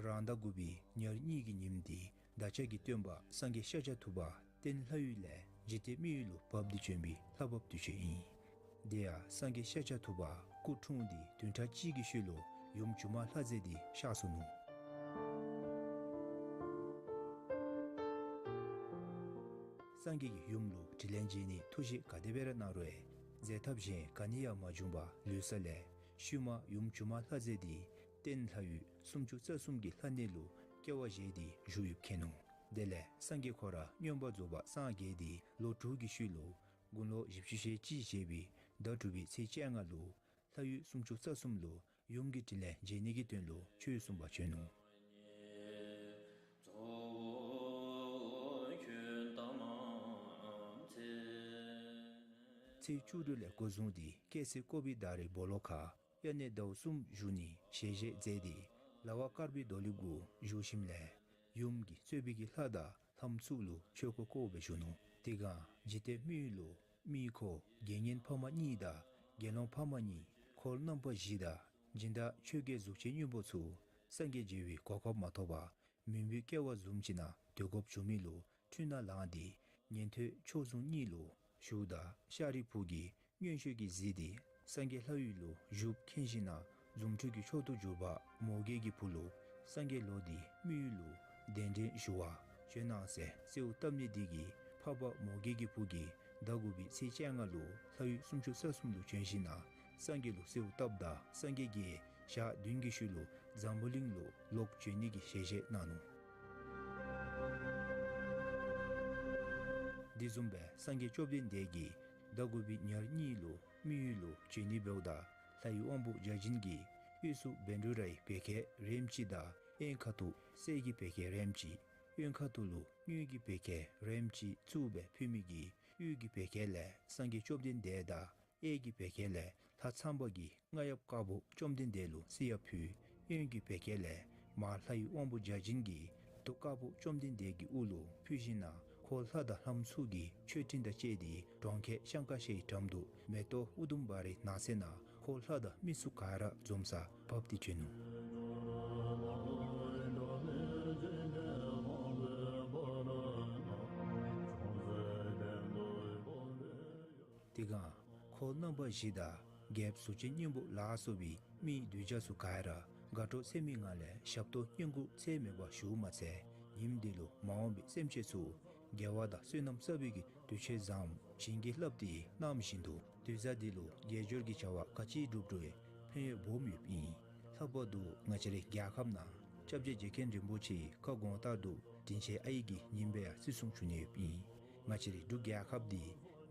རང་ཟླ་དགུ་པའི་ཉེར་གཉིས་ཀྱི་ཉིནམ་འདི་བདག་ཅག་གི་སྟོན་པ་སངས་རྒྱས་ཤཱཀྱ་ཐུབ་པ་སྟེང་ལྷ་ཡུལ་ལས་འཇིག་རྟེན་མི་ཡུལ་ལུ་བབས་ཏེ་བྱོན་པའི་ལྷ་བབས་དུས་ཆེན་ཨིན། དེ་ཡང་སངས་རྒྱས་ཤཱཀྱ་ཐུབ་པ་སྐུ་འཁྲུངས་ཏེ་བདུན་ཕྲག་གཅིག་གི་ཤུལ་ལུ་ཡུམ་སྒྱུ་མ་ལྷ་མཛེས་འདི་གཤགས་སོ་ནུག། སངས་རྒྱས་ཀྱིས་ཡུམ་ལུ་དྲིན་ལན་འཇལ་ནིའི་ཐུགས་བཞེད་ག་དེ་སྦེ་ར་གནང་རུང་མཛད་ཐབས་གཞན་ག་ནི་ཡང་མ་བྱུང་བར་ལུས་ས་ལས་ཤུལ་མ་ཡུམ་སྒྱུ་མ་ལྷ་མཛེས་འདི་སྟེང་ལྷ་ཡུལ་སུམ་ཅུ་རྩ་གསུམ་གྱི་ལྷ་གནས་ལུ་སྐྱེ་བ་བཞེས་ཏེ་བཞུགས་ཡོདཔ་མཁྱེན་ནུག། དེ་ལས་སངས་རྒྱས་ཁོ་ར་མངོན་པར་རྫོགས་པར་སངས་རྒྱས་ཏེ་ལོ་དྲུག་གི་ཤུལ་ལུ་དགུང་ལོ་བཞི་བཅུ་ཞེ་གཅིག་བཞེས་པའི་ཟླ་དྲུག་པའི་ཚེས་བཅོ་ལྔ་ལུ་ལྷ་ཡུལ་སུམ་ཅུ་རྩ་གསུམ་ལུ་ཡུམ་གྱི་དྲིན་ལན་འཇལ་ནི་གི་དོན་ལུ་ཆོས་གསུངས་པར་བྱོན་ནུག། ཚེས་བཅུ་དྲུག་ལས་འགོ་བཟུང་སྟེ་ཀེ་སེར་ཀོ་བི་དྷ་རའི་སྦོ་ལོགས་ཁར་དབྱར་གནས་ཟླཝ་གསུམ་བཞུགས་ནིའི་ཞལ་བཞེས་མཛད་དེ་ལ་བ་དཀར་པོའི་རྡོ་ལེབ་གུ་བཞུགས་ཞིནམ་ལས་ཡུམ་གྱིས་གཙོས་པའི་གི་ལྷ་དང་ལྷ་མཚོ་ལུ་ཆོས་འཁོར་བསྐོར་སྦེ་བཞུགས་ནུག། དེ་སྒང་འཇིག་རྟེན་མི་ཡུལ་ལུ་མི་འཁོར་དགེ་བསྙེན་ཕ་མ་གཉིས་དང་དགེ་སློང་ཕ་མ་གཉིས་འཁོར་རྣམ་པ་བཞི་དང་སྦྱིན་བདག་ཆོས་རྒྱལ་གཟུགས་ཅན་སྙིང་པོ་ཚུ་སངས་རྒྱས་མཇལ་བའི་གོ་སྐབས་མ་ཐོབ་པར་མུན་པའི་སྐྱེ་བ་བཟུམ་ཅིག་ནང་སྡོད་དགོཔ་བྱུང་མི་ལུ་འཁྲུལ་སྣང་ལངས་ཏེ་ཉན་ཐོས་མཆོག་ཟུང་གཉིས་ལུ་ཞུཝ་ད་ཤཱ་རིའི་བུ་གིས་མངོན་ཤེས་ཀྱིས་གཟིགས་ཏེ་སངས་རྒྱས་ལྷ་ཡུལ་ལུ་བཞུགསཔ་མཁྱེན་ཞིནམ་ལས་རྫུ་འཕྲུལ་གྱི་མཆོག་ཏུ་གྱུར་པ་མོའུ་འགལ་གྱི་བུ་ལུ་སངས་རྒྱས་ལོག་སྟེ་མི་ཡུལ་ལུ་གདན་འདྲེན་ཞུ་བར་བྱོན་གནང་ཟེར་གསོལཝ་བཏབ་ནི་འདི་གིས་འཕགས་པ་མོའུ་འགལ་གྱི་བུ་གིས་ཟླ་དགུ་པའི་ཚེས་བཅོ་ལྔ་ལུ་ལྷ་ཡུལ་སུམ་ཅུ་རྩ་གསུམ་ལུ་བྱོན་ཞིནམ་ལས་སངས་རྒྱས་ལུ་གསོལཝ་བཏབ་ད་སངས་རྒྱས་ཀྱིས་ཞག་བདུན་གྱི་ཤུལ་ལུ་འཛམ་བུ་གླིང་ལུ་ལོག་བྱོན་ནི་གི་ཞལ་བཞེས་གནང་ནུག། དེ་བཟུམ་སྦེ་སངས་རྒྱས་བཅོམ་ལྡན་འདས་ཀྱིས་ཟླ་དགུ་པའི་ཉེར་གཉིས་ལུ་མི་ཡུལ་ལུ་བྱོན་ནི་འབདཝ་ད་ལྷའི་དབང་པོ་བརྒྱ་བྱིན་གྱིས་དབུས་སུ་བཻ་ཌཱུརྱ་ཡི་བེར་ཁལ་རེམ་ཅིག་དང་གཡོན་ཁ་ཐུག་གསེར་གྱི་བེར་ཁལ་རེམ་ཅིག་གཡོན་ཁ་ཐུག་ལུ་དངུལ་གྱི་བེར་ཁལ་རེམ་ཅིག་བཙུགས་སྦེ་ཕུལ་མི་གིས་དབུས་ཀྱི་བེར་ཁལ་ལས་སངས་རྒྱས་བཅོམ་ལྡན་འདས་དང་གཡས་ཀྱི་བེར་ཁལ་ལས་ལྷ་ཚངས་པ་གི་རྔ་ཡབ་དཀར་པོ་བཅོམ་ལྡན་འདས་ལུ་གསོལ་ཡར་ཕུལ། གཡོན་གྱི་བེར་ཁལ་ལས་མར་ལྷའི་དབང་པོ་བརྒྱ་བྱིན་གྱི་དུག་དཀར་པོ་བཅོམ་ལྡན་འདས་ཀྱི་དབུ་ལུ་ཕུལ་ཞིནམ་ལས་འཁོར་ལྷ་དང་ལྷ་མཚོ་གི་མཆོད་སྤྲིན་དང་བཅས་ཏེ་གྲོང་ཁྱེར་ཤངྐ་ཤའི་འགྲམ་དུ་མེ་ཏོག་ཨུ་དུམ་བ་རའི་ནགས་ཚལ་ནང་འཁོར་ལྷ་དང་མི་ཚུ་ག་ར་འཛོམས་སར་བབས་ཏེ་བྱོན་ནུག། དེ་སྒང་འཁོར་རྣམ་པ་བཞི་དང་རྒྱལཔོ་གཟུགས་ཅན་སྙིང་པོ་ལ་སོགས་པའི་མི་གདུལ་བྱ་ཚུ་ག་ར་དགའ་སྤྲོ་ཚད་མེད་ངང་ལས་ཞབས་ཏོག་བསྙེན་བཀུར་ཚད་མེད་པ་ཞུཝ་མ་ཚད་ཉིནམ་འདི་ལུ་མ་འོངས་པའི་སེམས་ཅན་ཚུ་དགེ་བ་དང་བསོད་ནམས་བསགས་པའི་གི་དུས་ཚོད་བཟངམ་བྱིན་གྱིས་བརླབས་ཏེ་གནངམ་བཞིན་དུ་དུས་བཟང་འདི་ལུ་དགེ་སྦྱོར་གྱི་བྱ་བ་ག་ཅི་སྒྲུབ་རུང་ཕན་ཡོན་སྦོམ་ཡོདཔ་ཨིན། ལྷག་པར་དུ་ང་བཅས་རའི་རྒྱལ་ཁབ་ནང་སྐྱབས་རྗེ་རྗེ་མཁན་རིན་པོ་ཆེ་བཀའ་དགོངས་ལྟར་དུ་དྲིན་ཅན་ཨའི་གི་ཉིནམ་སྦེ་ཡང་བརྩི་སྲུང་ཞུ་ནི་ཡོདཔ་ཨིན། ང་བཅས་རའི་འབྲུག་རྒྱལ་ཁབ་འདི་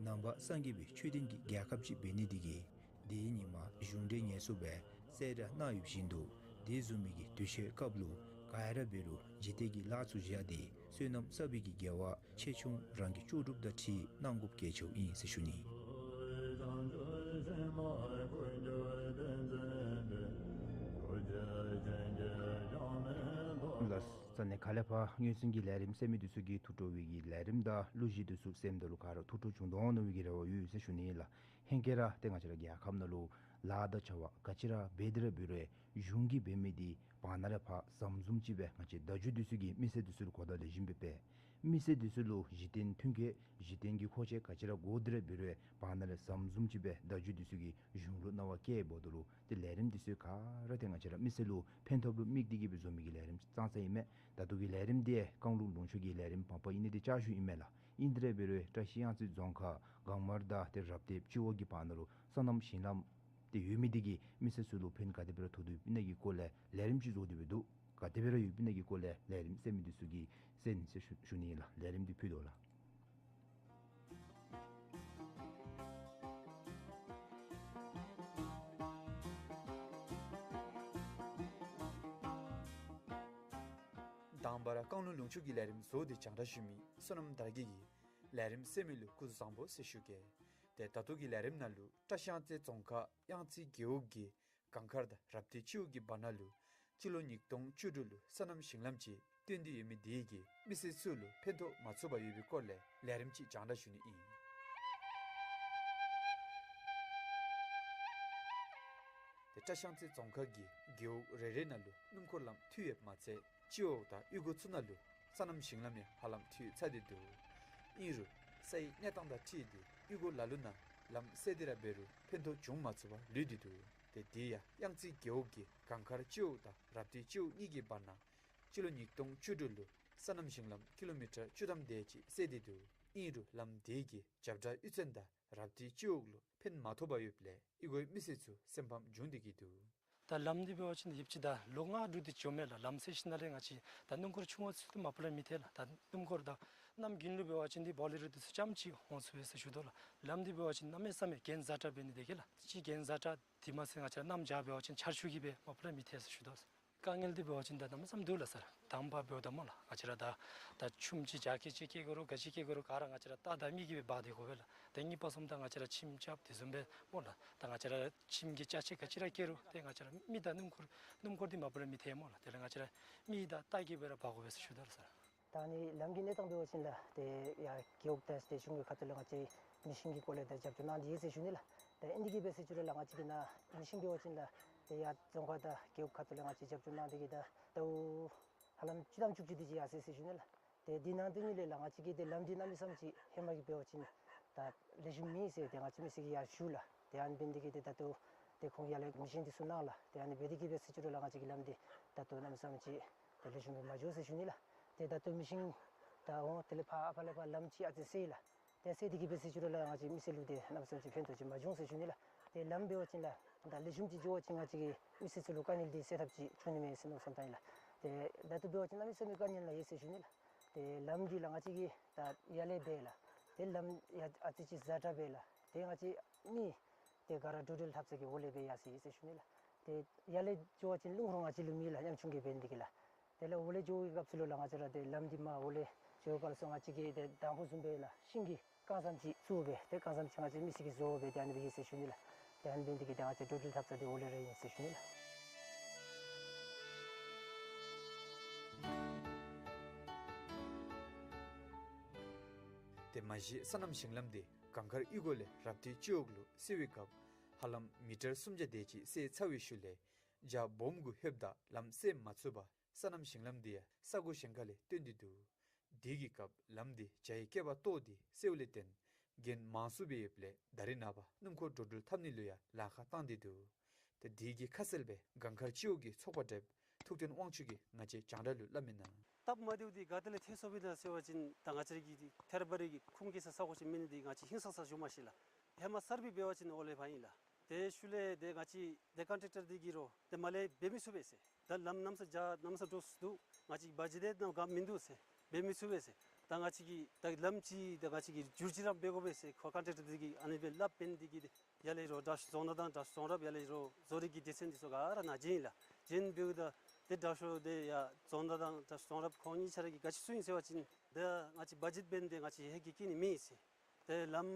ནང་པ་སངས་རྒྱས་པའི་ཆོས་ལྡན་གྱི་རྒྱལ་ཁབ་ཅིག་འབད་ནི་འདི་གིས་དེའི་ཉིནམ་གཞུང་འབྲེལ་ངལ་གསོ་སྦེ་གསལ་བསྒྲགས་གནང་ཡོདཔ་བཞིན་དུ་དེ་བཟུམ་མའི་གི་དུས་ཆེན་སྐབས་ལུ་ག་ར་འབད་རུང་འཇིག་རྟེན་གྱི་ལཱ་ཚུ་བཞག་སྟེ་བསོད་ནམས་བསགས་པའི་གི་དགེ་བ་ཆེ་ཆུང་རང་གི་ལྕོགས་གྲུབ་དང་འཁྲིལ་གནང་དགོཔ་གལ་ཆེཝ་ཨིན་ཟེར་ཞུ་ནི། ལགས། ས་གནས་ཁག་ལས་ཕར་སྔོན་སོང་གི་ལས་རིམ་གསན་མི་འདི་ཚུ་གིས་ཐུགས་སྤྲོ་བའི་གི་ལས་རིམ་དང་གླུ་གཞས་འདི་ཚུ་གསནམ་ད་ལུ་ག་ར་ཐུགས་སྤྲོ་བྱུང་དོ་མནོ་བའི་གི་རེ་བ་ཡོད་ཟེར་ཞུ་ནི་ལགས། ཧེང་སྐལ་ར་ཏེ་ང་བཅས་ར་རྒྱལ་ཁབ་ནང་ལུ་ལཱ་དང་བྱ་བ་ག་ཅི་ར་འབད་དེ་ར་འབད་རུང་གཞུང་གིས་འབད་མི་འདི་བར་ན་ལས་ཕར་ཟམ་བཟུམ་ཅིག་སྦེ་ང་བཅས་བརྡ་བརྒྱུད་འདི་ཚུ་གིས་མི་སེར་འདི་ཚུ་ལུ་གོ་བརྡ་ལེགས་ཤོམ་སྦེ་སྤེལ། མི་སེར་འདི་ཚུ་ལུ་གཞི་རྟེན་མཐུན་རྐྱེན་གཞི་རྟེན་གྱི་མཁོ་ཆས་ག་ཅི་ར་དགོ་དེ་ར་འབད་རུང་བར་ན་ལས་ཟམ་བཟུམ་ཅིག་སྦེ་བརྡ་བརྒྱུད་འདི་ཚུ་གིས་གཞུང་ལུ་གནང་བ་བསྐྱལཝ་ད་ལུ་ཏེ་ལས་རིམ་འདི་ཚུ་ག་ར་ཏེ་ང་བཅས་ར་མི་སེར་ལུ་ཕན་ཐོགས་ལུ་དམིགས་ཏེ་གིས་སྦེ་བཟོ་མི་གི་ལས་རིམ་ཙང་ཙ་ཨིན་མས། ད་ལྟོ་གི་ལས་རིམ་འདི་རྐང་ལུག་ལུང་ཕྱོགས་ཀྱི་ལས་རིམ་བམ་པ་ཨིན་ནི་འདི་བསྐྱར་ཞུ་ཨིན་མས་ལགས། ཨིན་དེ་ར་འབད་རུང་བཀྲ་ཤིས་གཡང་རྩེ་རྫོང་ཁག་སྒང་དམར་དང་ཏེ་རབ་བརྟན་སྤྱི་འོག་གི་བར་ན་ལུ་སོ་ནམ་ཞིང་ལམ་ཏེ་ཡོད་མི་འདི་གིས་མི་སེར་ཚུ་ལུ་ཕན་ག་དེ་སྦེ་ར་ཐོགས་དོ་ཡོདཔ་ཨིན་ན་གི་སྐོར་ལས་ལས་རིམ་ཅིག་བཟོ་སྟེ་སྦེ་འདུག། ག་དེ་སྦེ་ར་ཡོདཔ་ཨིན་ན་གི་སྐོར་ལས་ལས་རིམ་གསན་མི་འདི་ཚུ་གིས་གསན་ཟེར་ཞུ་ཞུ་ནི་ལགས། ལས་རིམ་འདི་ཕུལ་དོ་ལགས། ད་ དང་པ་ར་རྐང་ལུང་ལུང་ཕྱོགས་ཀྱི་ལས་རིམ་བཟོ་སྟེ་རྒྱང་བསྒྲགས་ཞུ་མི་བསོད་ནམས་དར་རྒྱས་ཀྱིས་ལས་རིམ་གསན་མི་ལུ་སྐུ་གཟུགས་བཟང་པོ་ཟེར་ཞུ་གེ། ཏེ་ད་ལྟོ་གི་ལས་རིམ་ནང་ལུ་བཀྲིས་གཡང་རྩེ་རྫོང་ཁག་གཡང་རྩེ་རྒེད་འོག་གི་གངས་དཀར་དང་རབ་མཐིལ་སྤྱི་འོག་གི་བར་ན་ལུ་སྤྱི་ལོ་ཉིས་སྟོང་བཅུ་དྲུག་ལུ་སོ་ནམ་ཞིང་ལམ་ཅིག་བཏོན་ཏེ་ཡོད་མི་དེ་གིས་མི་སེར་ཚུ་ལུ་ཕན་ཐོགས་མ་ཚུགས་པར་ཡོད་པའི་སྐོར་ལས་ལས་རིམ་ཅིག་རྒྱང་བསྒྲགས་ཞུ་ནི་ཨིན། ཏེ་བཀྲིས་གཡང་རྩེ་རྫོང་ཁག་གི་རྒེད་འོག་རེ་རེ་ནང་ལུ་སྣུམ་འཁོར་ལམ་མཐུད་ཡོདཔ་མ་ཚད་སྤྱི་འོག་དང་གཡུས་སྒོ་ཚུ་ནང་ལུ་སོ་ནམ་ཞིང་ལམ་ཡང་ཧ་ལམ་མཐུད་ཚར་ཏེ་འདུག། ཨིན་རུང་ས་ཡི་གནས་སྟངས་དང་འཁྲིལ་ཏེ་གཡུས་སྒོ་ལ་ལུ་ནང་ལམ་བསལ་ཏེ་ར་འབད་རུང་ཕན་ཐོགས་འབྱུང་མ་ཚུགས་པར་ལུས་ཏེ་འདུག། ཏེ་དེ་ཡང་གཡང་རྩེ་རྒེད་འོག་གི་གངས་དཀར་སྤྱི་འོག་དང་རབ་མཐིལ་སྤྱི་འོག་གཉིས་ཀྱི་བར་ན་སྤྱི་ལོ་ཉིས་སྟོང་བཅུ་དྲུག་ལུ་སོ་ནམ་ཞིང་ལམ་ཀི་ལོ་མི་ཊར་བཅུ་ཐམ་དེ་ཅིག་བསལ་ཏེ་འདུག། ཨིན་རུང་ལམ་དེ་གིས་རྒྱབ་བྲག་གཡུས་ཚན་དང་རབ་མཐིལ་སྤྱི་འོག་ལུ་ཕན་མ་ཐོགས་པར་ཡོདཔ་ལས་གཡུས་སྒོའི་མི་སེར་ཚུ་སེམས་ཕམ་བྱུང་སྟེ་གི་འདུག། ད་ལམ་འདི་འབད་བ་ཅིན་ཡོདཔ་ཅིག་ད་ལོ་ལྔ་དྲུག་དེ་ཅིག་འོང་མས་ལགས། ལམ་བསལ་ཞིནམ་ལས་ང་བཅས་ད་སྣུམ་འཁོར་ཆུང་ཀུ་ཚུ་མ་པ་ལས་མི་ཐལ་ལགས། ད་སྣུམ་འཁོར་ད་གནམ་དགུན་ལུ་འབད་བ་ཅིན་འདི་བོ་ལེ་རོ་དེ་ཚུ་རྐྱངམ་ཅིག་འོང་ཚུགས་པས་ཟེར་ཞུ་དོ་ལགས། ལམ་འདི་འབད་བ་ཅིན་གནམ་མེད་ས་མེད་གྱེན་འཛེགས་དྲགས་འབད་ནི་དེ་གིས་ལགས། གཅིག་གྱེན་འཛེགས་དྲགས་དེ་མ་ཚད་ང་བཅས་ར་གནམ་བྱཱར་འབད་བ་ཅིན་ཆར་ཆུ་གིས་སྦེ་མ་པ་ལས་མི་ཐལ་ཟེར་ཞུ་དོ། དཀའ་ངལ་འདི་འབད་བ་ཅིན་ད་གནམ་མེད་ས་མེད་འདུག་ལགས་སར། དང་པ་འབདཝ་ད་སྨོ་ལགས། ང་བཅས་ར་ད་ད་ཆུམ་ཅིག་རྒྱ་སྐྱེད་ཅིག་སྐྱེ་དགོ་རུང་ག་ཅི་སྐྱེ་དགོ་རུང་ག་ར་ང་བཅས་ར་རྟ་དང་མི་གིས་སྦེ་འབག་སྟེ་དགོ་པས་ལགས། ཏེ་གཉིས་པ་སོངམ་ད་ང་བཅས་ར་ཁྱིམ་རྐྱབ་དེ་བཟུམ་སྦེ་སྨོ་ལགས། ད་ང་བཅས་ར་ཁྱིམ་གྱི་ཅ་ཆས་ག་ཅི་ར་སྐྱེ་རུང་ཏེ་ང་བཅས་ར་མི་དང་སྣུམ་འཁོར་སྣུམ་འཁོར་འདི་མ་པ་ལས་མི་ཐལ་སྨོ་ལགས། དེ་ལས་ང་བཅས་ར་མི་དང་རྟ་གིས་སྦེ་ར་འབག་དགོ་པས་ཟེར་ཞུ་དོ་ལགས་སར། ད་ནི་ལམ་གྱི་གནས་སྟངས་འབད་བ་ཅིན་ལགས་ཏེ་ཡར་རྒེད་འོག་དང་ཏེ་གཞུང་གི་ཁ་ཐུག་ལས་ང་བཅས་མི་ཤིང་གི་སྐོར་ལས་ད་རྒྱབ་སྐྱོར་གནང་སྟེ་ཡོད་ཟེར་ཞུ་ནི་ལགས། ཏེ་ཨིན་དེ་གིས་སྦེ་ཟེར་ཞུ་རུང་ལགས་ང་བཅས་ཀྱི་ནཱ་མི་ཤིང་འབད་བ་ཅིན་ལགས་ཏེ་ཡར་རྫོང་ཁག་དང་རྒེད་འོག་ཁ་ཐུག་ལས་ང་བཅས་རྒྱབ་སྐྱོར་གནང་སྟེ་གི་ད་ད་ཧ་ལམ་བཅུ་ཐམ་བཅུ་གཅིག་དེ་ཅིག་ཡར་སོ་ཡི་ཟེར་ཞུ་ནི་ལགས། ཏེ་དེ་ནང་དེ་ནི་ལས་ལགས་ང་བཅས་ཀྱི་ཏེ་ལམ་འདི་གནམ་མེད་ས་མེད་ཅིག་ཧེ་མ་གི་འབད་བ་ཅིན་ད་ལེགས་ཤོམ་མེད་ཟེར་ཏེ་ང་བཅས་མི་སེར་གྱིས་ཡར་ཞུ་ལགས། ཏེ་ཨ་ནི་འབད་ནི་དེ་གིས་ཏེ་ད་ལྟོ་ཏེ་ཁོང་གིས་ཡར་ལས་མི་ཤིང་འདི་བཙུགས་གནང་ལགས། ཏེ་ཨ་ནི་འབད་དེ་གིས་སྦེ་ཟེར་ཞུ་རུང་ལགས་ང་བཅས་ཀྱི་ལམ་འདི་ད་ལྟོ་གནམ་མེད་ས་མེད་ཅིག་ཏེ་ལེགས་ཤོམ་སྦེ་མ་འགྱོ་ཟེར་ཞུ་ནི་ལགས། ཏེ་ད་ལྟོ་མི་ཤིང་ད་འོང་དེ་ལས་ཕར་ཨ་ཕ་ལས་ཕར་ལམ་ཅིག་ཨ་ཙི་སོ་ཡི་ལགས། ཏེ་སོ་དེ་གིས་སྦེ་ཟེར་ཞུ་རུང་ལགས་ང་བཅས་མི་སེར་ལུ་ཏེ་གནམ་མེད་ས་མེད་ཅིག་ཕན་ཐོགས་ཅིག་མ་བྱུང་ཟེར་ཞུ་ནི་ལགས། ཏེ་ལམ་འབད་བ་ཅིན་ལགས་ད་ལེགས་ཤོམ་ཅིག་འགྱོ་བ་ཅིན་ང་བཅས་ཀྱི་མི་སེར་ཚུ་ལུ་དཀའ་ངལ་འདི་སེལ་ཐབས་ཅིག་བྱུང་ནི་མས་ཟེར་མནོ་བསམ་བཏང་ཡི་ལགས། ཏེ་ད་ལྟོ་འབད་བ་ཅིན་གནམ་མེད་ས་མེད་དཀའ་ངལ་ནང་ཡོད་ཟེར་ཞུ་ནི་ལགས། ཏེ་ལམ་འདི་ལགས་ང་བཅས་ཀྱིས་ད་ཡར་ལས་འབད་ལགས། ཏེ་ལམ་ཡར་ཨ་ཙི་ཅིག་འཛེགས་དྲགས་འབད་ལགས། ཏེ་ང་བཅས་མི་ཏེ་ག་ར་འགྲོ་འགྲུལ་འཐབ་ས་གི་འོག་ལས་སྦེ་ཡར་སོ་ཡི་ཟེར་ཞུ་ནི་ལགས། ཏེ་ཡར་ལས་འགྱོ་བ་ཅིན་རླུང་རོ་ང་བཅས་ལུ་མེད་ལགས། ཉམ་ཆུང་གིས་འབད་ནི་དེ་གིས་ལགས། དེ་ལས་འོག་ལས་འགྱོ་བའི་སྐབས་སུ་ལགས་ང་བཅས་ར་ཏེ་ལམ་འདི་མར་འོག་ལས་འགྱོ་བའི་སྐབས་སུ་ང་བཅས་ཀྱིས་ཏེ་དང་ཕུ་བཟུམ་སྦེ་ལགས་ཤིང་གི་རྐང་ཟམ་ཅིག་བཙུགས་སྦེ་ཏེ་རྐང་ཟམ་ཅིག་ང་བཅས་མི་སེར་གྱིས་བཟོ་སྦེ་ཏེ་ཨ་ནི་སྦེ་ཡོད་ཟེར་ཞུ་ནི་ལགས། ཏེ་ཨ་ནི་འབད་ནི་དེ་གིས་ཏེ་ང་བཅས་འགྲོ་འགྲུལ་འཐབ་ས་འདི་འོག་ལས་ར་ཨིན་ཟེར་ཞུ་ནི་ལགས། ཏེ་མ་གཞི་སོ་ནམ་ཞིང་ལམ་འདི་གངས་དཀར་གཡུས་སྒོ་ལས་རབ་མཐིལ་སྤྱི་འོག་ལུ་སོ་བའི་སྐབས་ཧ་ལམ་མི་ཊར་སུམ་བརྒྱ་དེ་ཅིག་སོ་ཚར་བའི་ཤུལ་ལས་བྱཱར་སྦོམ་གུ་ལྷོདཔ་ད་ལམ་སོ་མ་ཚུགས་པར་སོ་ནམ་ཞིང་ལམ་འདི་ཡང་ས་གོ་གཞན་ཁ་ལས་བཏོན་ཏེ་འདུག། དེ་གི་སྐབས་ལམ་འདི་བྱཱར་གྱི་སྐེད་པར་གཏོགས་ཏེ་སོ་བ་ལས་བརྟེན་གྱེན་མང་སུ་སྦེ་ཡོདཔ་ལས་ད་རེས་ནངས་པ་སྣུམ་འཁོར་འགྲོ་འགྲུལ་འཐབ་ནི་ལུ་ཡང་ལཱ་ཁག་བཏང་སྟེ་འདུག། ཏེ་དེ་གི་ཁ་གསལ་སྦེ་གངས་དཀར་སྤྱི་འོག་གི་ཚོགས་པ་གྲུབ་ཐུབ་བསྟན་དབང་ཕྱུག་གིས་ང་བཅས་རྒྱང་བསྒྲགས་ལུ་སླབ་མི་ནང་སྟབས་མ་བདེཝ་འདི་ག་ཏེ་ལས་ཐོན་སོང་པས་ན་ཟེར་བ་ཅིན་ད་ང་བཅས་ར་གི་ཐེར་པ་རེ་གི་ཁུངས་སྐྱེལ་ས་ས་གོ་ཅིག་མེད་ནི་འདི་ང་བཅས་ཧིང་སངས་ས་ཞུ་མ་ཤེས་ལགས། ཧེ་མ་གསར་སྦེ་འབད་བ་ཅིན་འོག་ལས་ཕར་ཨིན་ལགས། དེ་ཤུལ་ལས་ཏེ་ང་བཅས་ཏེ་ཀོན་ཊེག་ཊར་འདི་གིས་རོགས་ཏེ་མར་ལས་འབད་མི་ཚུགས་པས་ཟེར། ད་ལམ་གནམ་ས་བྱཱར་གནམ་ས་འགྱོ་སོ་ནུག། ང་བཅས་བ་ཇེཊ་དེ་ནང་ག་མིན་འདུག་ཟེར། འབད་མི་ཚུགས་པས་ཟེར། ད་ང་བཅས་ཀྱིས་ད་ལམ་ཅིག་ད་ང་བཅས་ཀྱིས་བསྒྱུར་བཅོས་ར་འབད་དགོ་པས་ཟེར་ཁོ་ཀོན་ཊེག་ཊར་འདི་གིས་ཨ་ནི་སྦེ་སླབ་འབད་ནི་འདི་གིས་ཏེ་ཡར་ལས་རོགས་དྲག་ཤོས་རྫོང་བདག་དང་དྲག་ཤོས་རྫོང་རབ་ཡར་ལས་རོགས་བཟོ་རིག་གི་སྡེ་ཚན་འདི་ཚུ་ག་ར་ནཱ་བྱོན་ཡི་ལགས། བྱོན་འབདཝ་ད་ཏེ་དྲག་ཤོས་འདི་ཡར་རྫོང་བདག་དང་དྲག་ཤོས་རྫོང་རབ་ཁོང་གཉིས་ཆ་ར་གིས་ག་ཅི་གསུངས་ཡི་ཟེར་བ་ཅིན་ད་ང་བཅས་བ་ཇེཊ་འབད་ནི་འདི་ང་བཅས་ཧེ་གིས་སྐྱེལ་ནི་མེད་ཟེར། ཏེ་ལམ་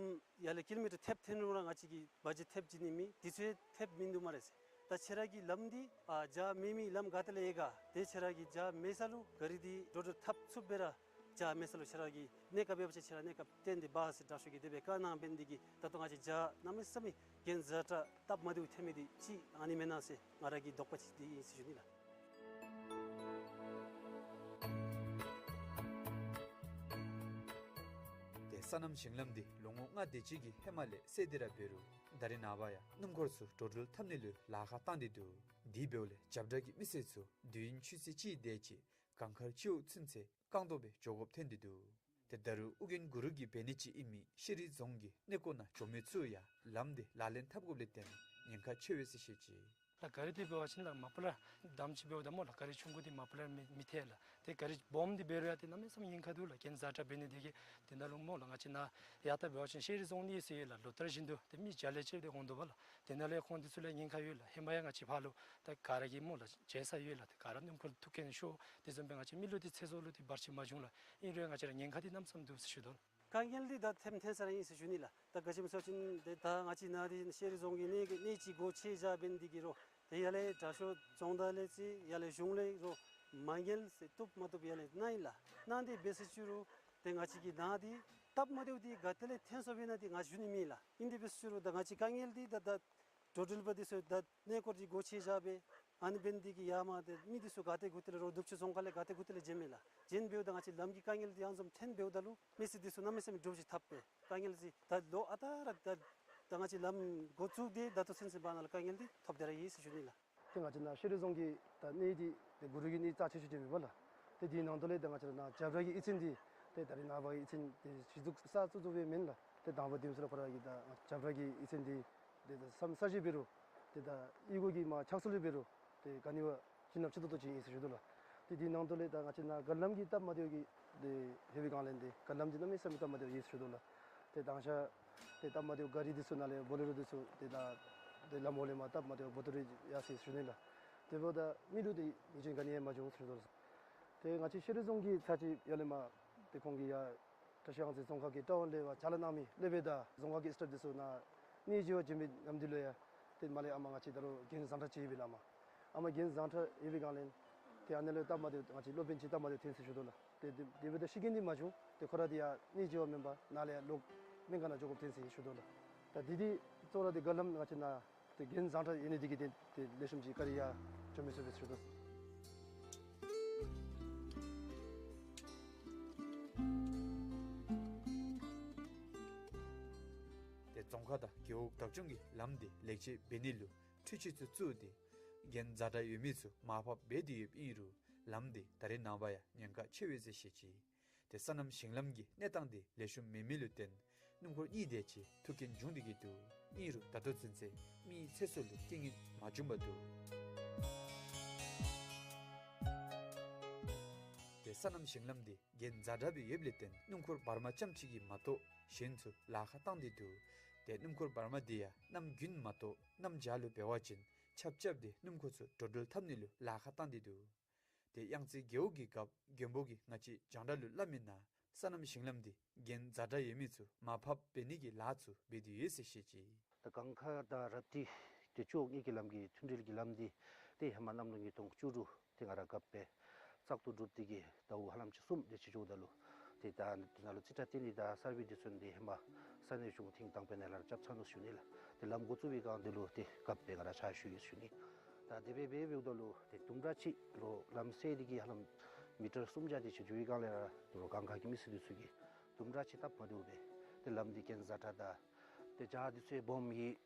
ཡར་ལས་ཀི་ལོ་མི་ཊར་ཐེབས་ཐོན་རུང་ར་ང་བཅས་ཀྱིས་བ་ཇེཊ་ཐེབས་བྱིན་ནི་མེད། དུས་ཚོད་ཐེབས་མིན་འདུག་སྨ་རེ་ཟེར། ད་ཁྱེད་ར་གི་ལམ་འདི་ཨ་བྱཱར་མེད་མི་ལམ་ག་ཏེ་ལས་ཡོད་ག། ཏེ་ཁྱེད་ར་གི་བྱཱར་མེད་ས་ལུ་ག་རི་འདི་འགྲོ་འགྲུལ་འཐབ་ཚུགསཔ་སྦེ་ར་བྱཱར་མེད་ས་ལུ་ཁྱེད་ར་གི་གནས་སྐབས་ཡོད་པ་ཅིན་ཁྱེད་ར་གནས་སྐབས་བརྟེན་ཏེ་འབག་ཟེར་དྲག་ཤོས་ཀྱིས་དེ་སྦེ་བཀའ་གནང་འབད་ནི་འདི་གིས་ད་ལྟོ་ང་བཅས་བྱཱར་གནམ་མེད་ས་མེད་གྱེན་འཛེགས་དྲགས་སྟབས་མ་བདེཝ་ཐོན་མི་འདི་ཅིག་ཨ་ནི་མེན་ན་ཟེར་ང་ར་གི་དོགས་པ་ཅིག་འདི་ཨིན་ཟེར་ཞུ་ནི་ལགས། ཏེ་སོ་ནམ་ཞིང་ལམ་འདི་ལོ་ངོ་ལྔ་དེ་ཅིག་གི་ཧེ་མ་ལས་སོ་སྟེ་ར་འབད་རུང་ད་རེས་ནངས་པ་ཡང་སྣུམ་འཁོར་ཚུ་འགྲོ་འགྲུལ་འཐབ་ནི་ལུ་ལཱ་ཁག་བཏང་སྟེ་འདུག། དེ་འབདཝ་ལས་རྒྱབ་བྲག་གི་མི་སེར་ཚུ་དུས་ཡུན་ཆུ་ཚོད་གཅིག་དེ་ཅིག་གངས་དཀར་སྤྱི་འོག་ཚུན་ཚོད་རྐང་སྟོང་སྦེ་འགྱོ་དགོཔ་ཐོན་ཏེ་འདུག། ཏེ་ད་རུང་ཨོ་རྒྱན་གུ་རུ་གི་འབད་ནི་ཅིག་ཨིན་མི་ཤེས་རིག་རྫོང་གི་གནས་སྐོར་ནང་འགྱོ་མི་ཚུ་ཡང་ལམ་འདི་ལག་ལེན་འཐབ་དགོཔ་ལས་བརྟེན་ཉེན་ཁ་ཆེ་བས་ཟེར་བཤད་ཅི། ད་ག་རི་འདི་འབད་བ་ཅིན་ལགས་མ་པ་ལས་དམ་ཅིག་འབདཝ་ད་སྨོ་ལགས་ག་རི་ཆུང་ཀུ་འདི་མ་པ་ལས་མི་མི་ཐལ་ལགས། ཏེ་ག་རི་སྦོམ་འདི་འབད་རུང་ཡང་ཏེ་གནམ་མེད་ས་མེད་ཉེན་ཁ་འདུག་ལགས། གྱེན་ཛ་དྲག་འབད་ནི་འདི་གིས། དེ་ནང་ལུ་སྨོ་ལགས་ང་བཅས་ནཱ་ཡར་ད་འབད་བ་ཅིན་ཤེས་རིག་རྫོང་གཉིས་ཟེར་ཡོད་ལགས། ལོ་ལྟར་བཞིན་དུ་ཏེ་མི་བརྒྱ་ལས་བཅད་དེ་འོང་དོ་བ་ལགས། དེ་ནང་ལས་ཁོང་འདི་ཚུ་ལུ་ཉེན་ཁ་ཡོད་ལགས། ཧེ་མ་ཡང་ང་བཅས་ཕར་ལུ་ད་ག་ར་གིས་སྨོ་ལགས་མཇལ་ས་ཡོད་ལགས། ད་ག་ར་སྣུམ་འཁོར་ཐུག་རྐྱེན་ཤོར་དེ་བཟུམ་སྦེ་ང་བཅས་མི་ལུ་ཏེ་ཚེ་སྲོག་ལུ་ཏེ་བར་ཆད་མ་བྱུང་ལགས། ཨིན་རུང་ང་བཅས་ར་ཉེན་ཁ་འདི་གནམ་མེད་ས་མེད་འདུག་ཟེར་ཞུ་དོ་ལགས། དཀའ་ངལ་འདི་ད་ཐོན་ཐོན་ས་ར་ཨིན་ཟེར་ཞུ་ནི་ལགས། ད་ག་ཅི་སྨོ་ཟེར་བ་ཅིན་ཏེ་ད་ང་བཅས་ནཱ་འདི་ཤེས་རིག་རྫོང་གི་གནས་གནས་ཅིག་སྒོ་ཕྱེ་བཞག་འབད་ནི་འདི་གིས་རོགས་ཏེ་ཡར་ལས་དྲག་ཤོས་རྫོང་བདག་ལས་ཅིག་ཡར་ལས་གཞུང་ལས་རོགས་མ་དངུལ་ཟེར་བཏུབ་མ་བཏུབ་ཡར་ལས་གནང་ཡི་ལགས། གནང་སྟེ་འབད་ཟེར་ཞུ་རུང་ཏེ་ང་བཅས་ཀྱི་ནཱ་འདི་སྟབས་མ་བདེཝ་འདི་ག་ཏེ་ལས་ཐོན་སོང་པས་ན་འདི་ང་ཞུ་ནི་མེད་ལགས། ཨིན་ཏེ་འབད་ཟེར་ཞུ་རུང་ད་ང་བཅས་དཀའ་ངལ་འདི་ད་ད་འགྲོ་འགྲུལ་པ་འདི་ཚུ་ད་གནས་སྐོར་གྱི་སྒོ་ཕྱེ་བཞག་སྦེ་ཨ་ནི་འབད་ནི་འདི་གིས་ཡར་མར་ཏེ་མི་འདི་ཚུ་ག་ཏེ་གུ་ཏེ་ལས་རོགས་ནུབ་ཕྱོགས་རྫོང་ཁག་ལས་ག་ཏེ་གུ་ཏེ་ལས་བྱོནམ་མས་ལགས། བྱོན་འབདཝ་ད་ང་བཅས་ལམ་གྱི་དཀའ་ངལ་འདི་ཨ་ནི་བཟུམ་ཐོན་འབདཝ་ད་ལུ་མི་སེར་འདི་ཚུ་གནམ་མེད་ས་མེད་འདྲོག་ཅིག་འཐབ་པས། དཀའ་ངལ་འདི་ད་ལོ་ཨ་རྟག་ར་ད་ད་ང་བཅས་ལམ་འགོ་བཙུགས་ཏེ་ད་ལྟོ་ཚུན་ཚོད་བར་ན་ལུ་དཀའ་ངལ་འདི་ཐོབ་སྟེ་ར་ཡོད་ཟེར་ཞུ་ནི་ལགས། ཏེ་ང་བཅས་ནཱ་ཤེས་རིག་རྫོང་གི་ད་གནས་འདི་ཏེ་གུ་རུ་གི་གནས་རྩ་ཆེ་ཤོས་ཅིག་ཨིན་པས་ལགས། ཏེ་དེའི་ནང་དོག་ལས་ད་ང་བཅས་ར་ནཱ་རྒྱབ་ར་གི་གཡུས་ཚན་འདི་ཏེ་ད་རེས་ནངས་པ་གི་གཡུས་ཚན་འདི་གཞི་བཙུགས་གསར་བཙུགས་བཙུགས་པའི་མེན་ལགས། ཏེ་དང་པ་དེ་ཚུ་ལུ་ཁོ་ར་གི་ད་རྒྱབ་ར་གི་གཡུས་ཚན་འདི་ཏེ་ད་ས་ས་གཞི་འབད་རུང་ཏེ་ད་གཡུས་སྒོ་གི་མར་ཆགས་ཚུལ་ལུ་འབད་རུང་ཏེ་ག་ནི་བ་བྱིན་རླབས་ཆེ་ཏོག་ཏོ་ཅིག་ཨིན་ཟེར་ཞུ་དོ་ལགས། ཏེ་དེའི་ནང་དོག་ལས་ད་ང་བཅས་ནཱ་ག་ལམ་གྱི་སྟབས་མ་བདེཝ་གིས་ཏེ་ཧེ་བའི་སྒང་ལས་ཏེ་ག་ལམ་འདི་གནམ་མེད་ས་མེད་སྟབས་མ་བདེཝ་ཨིན་ཟེར་ཞུ་དོ་ལགས། ཏེ་དང་ཤ་ཏེ་སྟབས་མ་བདེཝ་ག་རི་འདི་ཚུ་ནཱ་ལས་བོ་ལེ་རོ་འདི་ཚུ་ཏེ་ད་ཏེ་ལམ་འོག་ལས་མར་སྟབས་མ་བདེཝ་བོ་ཏོ་རེ་ཡར་སོ་ཡི་ཟེར་ཞུ་ནི་ལགས། ཏེ་འབདཝ་ད་མི་ལུ་ཏེ་ཉེས་ཅན་ག་ནི་ཡང་མ་བྱུང་ཟེར་ཞུ་དོ་ལགས། ཏེ་ང་བཅས་ཤེས་རིག་རྫོང་གི་ཚབ་ཅིག་ཡར་ལས་མར་ཏེ་ཁོང་གིས་ཡར་བཀྲ་ཤིས་གཡང་རྩེ་རྫོང་ཁག་གི་བཀྲ་ཝང་ལས་ཕར་ཕྱག་ལཱ་གནང་མི་སློབ་དཔོན་དང་རྫོང་ཁག་གི་སི་ཊཱཕ་འདི་ཚུ་ནཱ་གནས་མཇལ་བར་བྱོན་པའི་ཉིནམ་འདི་ལུ་ཡང་ཏེ་མར་ལས་ཨ་མ་ང་བཅས་ད་རུང་གྱེན་བཟང་དྲགས་ཅིག་ཡོད་པས་ལགས། ཨ་མ་ཨ་མ་གྱེན་བཟང་དྲགས་ཡོད་པའི་སྒང་ལས་ཏེ་ཨ་ནཱ་ལུ་སྟབས་མ་བདེཝ་ང་བཅས་སློབ་དཔོན་ཅིག་སྟབས་མ་བདེཝ་ཐོན་ཟེར་ཞུ་དོ་ལགས། ཏེ་དེ་དེ་འབདཝ་ད་ཤི་རྐྱེན་འདི་མ་བྱུང་། ཏེ་ཁོ་ར་འདི་ཡང་གནས་མཇལ་བར་མེན་པར་ནཱ་ལས་ཡར་ལོག་སྨན་ཁང་ནང་འགྱོ་དགོཔ་ཐོན་ཟེར་ཞུ་དོ་ལགས། ད་འདི་འདི་གཙོ་བོ་ར་འདི་ག་ལམ་ང་བཅས་ནཱ་ཏེ་གྱེན་བཟང་དྲགས་ཡོད་ནི་འདི་གིས་ཏེ་ཏེ་ལེགས་ཤོམ་ཅིག་བཀའ་དྲིན་ཡར་འགྱོ་མི་ཚུགས་པས་ཟེར་ཞུ་དོ། ཏེ་རྫོང་ཁག་དང་རྒེད་འོག་བདག་སྐྱོང་གིས་ལམ་འདི་ལེགས་བཅོས་འབད་ནི་ལུ་འཕྲུལ་ཆས་ཚུ་བཙུགས་ཏེ་གྱེན་བཟང་དྲགས་ཡོད་མི་ཚུ་མར་ཕབ་འབད་དེ་ཡོདཔ་ཨིན་རུང་ལམ་འདི་ད་རེས་ནངས་པ་ཡང་ཉེན་ཁ་ཆེ་བས་ཟེར་བཤད་ཅི། ཏེ་སོ་ནམ་ཞིང་ལམ་གྱི་གནས་སྟངས་འདི་ལེགས་ཤོམ་མེད་མི་ལུ་བརྟེན་སྣུམ་འཁོར་གཉིས་དེ་ཅིག་ཐུག་རྐྱེན་བྱུང་སྟེ་གི་འདུག། ཨིན་རུང་ད་ལྟོ་ཚུན་ཚོད་མིའི་ཚེ་སྲོག་ལུ་རྐྱེན་ངན་མ་བྱུང་བར་འདུག། ཏེ་སོ་ནམ་ཞིང་ལམ་འདི་གྱེན་བཟང་དྲགས་སྦེ་ཡོདཔ་ལས་བརྟེན་སྣུམ་འཁོར་བར་མ་ཙམ་ཅིག་གིས་མ་གཏོགས་གཞན་ཚུ་ལཱ་ཁག་བཏང་སྟེ་འདུག། ཏེ་སྣུམ་འཁོར་བར་མ་འདི་ཡང་གནམ་དགུན་མ་གཏོགས་གནམ་བྱཱར་ལུ་འབད་བ་ཅིན་ཆརཔ་རྐྱབ་སྟེ་སྣུམ་འཁོར་ཚུ་འགྲོ་འགྲུལ་འཐབ་ནི་ལུ་ལཱ་ཁག་བཏང་སྟེ་འདུག། ཏེ་གཡང་རྩེ་རྒེད་འོག་གི་རྒཔོ་མགོན་པོ་གིས་ང་བཅས་རྒྱང་བསྒྲགས་ལུ་སླབ་མིའི་ནང་སོ་ནམ་ཞིང་ལམ་འདི་གྱེན་བཟང་དྲགས་ཡོད་མི་ཚུ་མར་ཕབ་འབད་ནི་གི་ལཱ་ཚུ་འབད་དེ་ཡོད་ཟེར་བཤད་ཅི། ད་གངས་ཁ་དང་རབ་ཏི་ཏེ་ལྕོག་གཉིས་ཀྱི་ལམ་གྱི་མཐུད་འབྲེལ་གྱི་ལམ་འདི་ཏེ་ཧེ་མ་གནམ་ལོ་ཉིས་སྟོང་བཅུ་དྲུག་ཏེ་ང་ར་རྒཔོ་སྦེ་བཙག་འཐུ་གྲུབ་སྟེ་གི་ཟླཝ་ཧ་ལམ་ཅིག་གསུམ་དེ་ཅིག་འགྱོཝ་ད་ལུ་ཏེ་ད་དེ་ནང་ལུ་རྩིས་ཁྲ་བཏོན་ནི་དང་སར་ཝེ་འདི་ཚུ་ཏེ་ཧེ་མ་ས་གནས་གཞུང་ཐིང་དང་པ་ནང་ལས་ར་རྐྱབ་ཚར་ནུག་ཞུ་ནི་ལགས། ཏེ་ལམ་འགོ་བཙུགས་པའི་སྒང་འདི་ལུ་ཏེ་རྒཔོ་སྦེ་ང་ར་ཕྱག་ཞུ་ཡི་ཞུ་ནི། ད་དེ་སྦེ་འབད་འབདཝ་ད་ལུ་ཏེ་དུམ་གྲ་ཅིག་རོགས་ལམ་སེལ་ཏེ་གི་ཧ་ལམ་མི་ཊར་སུམ་བརྒྱ་དེ་ཅིག་འགྱོ་བའི་སྒང་ལས་ར་རོགས་གངས་ཁ་གི་མི་སེར་འདི་ཚུ་གིས་དུམ་གྲ་ཅིག་སྟབས་མ་བདེཝ་སྦེ་ཏེ་ལམ་འདི་གྱེན་བཟང་དྲགས་དང་ཏེ་བྱཱར་འདི་ཚུ་སྦོམ་ཡོད་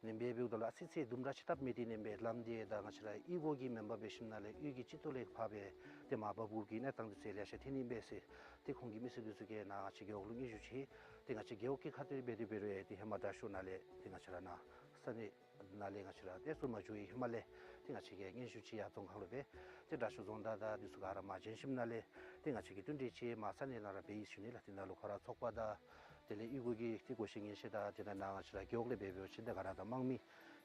ནི་སྦེ་འབདཝ་ད་ལུ་ཨ་ཙི་ཙི་དུམ་གྲ་ཅིག་སྟབས་མ་བདེ་ནི་སྦེ་ལམ་འདི་ད་ང་བཅས་ར་གཡུས་སྒོ་གི་མེན་པར་འབད་ཞིནམ་ལས་གཡུས་ཀྱི་སྤྱི་ཏོག་ལས་ཕར་སྦེ་ཏེ་མར་འབབ་འབབ་ཀྱི་གནས་སྟངས་འདི་ཚུ་ལེ་ཤ་ཐོན་ནི་ཨིན་པས་ཟེར་ཏེ་ཁོང་གི་མི་སེར་འདི་ཚུ་གིས་ནཱ་ང་བཅས་རྒེད་འོག་ལུ་སྙན་ཞུ་ཅིག་ཏེ་ང་བཅས་རྒེད་འོག་གི་ཁ་ཐུག་ལས་འབད་དེ་འབད་རུང་ཏེ་ཧེ་མ་དྲག་ཤོས་ནང་ལས་ཏེ་ང་བཅས་ར་ནཱ་ས་གནས་ནང་ལས་ང་བཅས་ར་ཏེ་ཚུར་མ་འགྱོ་བའི་ཧེ་མ་ལས་ཏེ་ང་བཅས་ཀྱིས་སྙན་ཞུ་ཅིག་ཡར་རྫོང་ཁག་ལུ་འབད་ཏེ་དྲག་ཤོས་རྫོང་བདག་དང་འདི་ཚུ་ག་ར་མར་བྱོན་ཞིནམ་ལས་ཏེ་ང་བཅས་ཀྱིས་བསྟུན་གྲོས་ཅིག་མར་ས་གནས་ནང་ར་འབད་ཡི་ཞུ་ནི་ལགས། དེ་ནང་ལུ་ཁོ་ར་ཚོགས་པ་དང་དེ་ལས་གཡུས་སྒོ་གི་ཏེ་གོ་ཤེས་ཉན་ཤེས་དང་དེ་ནང་ང་བཅས་ར་རྒེད་འོག་ལས་འབད་འབདཝ་ཅིན་ད་ག་ར་དང་དམངས་མི་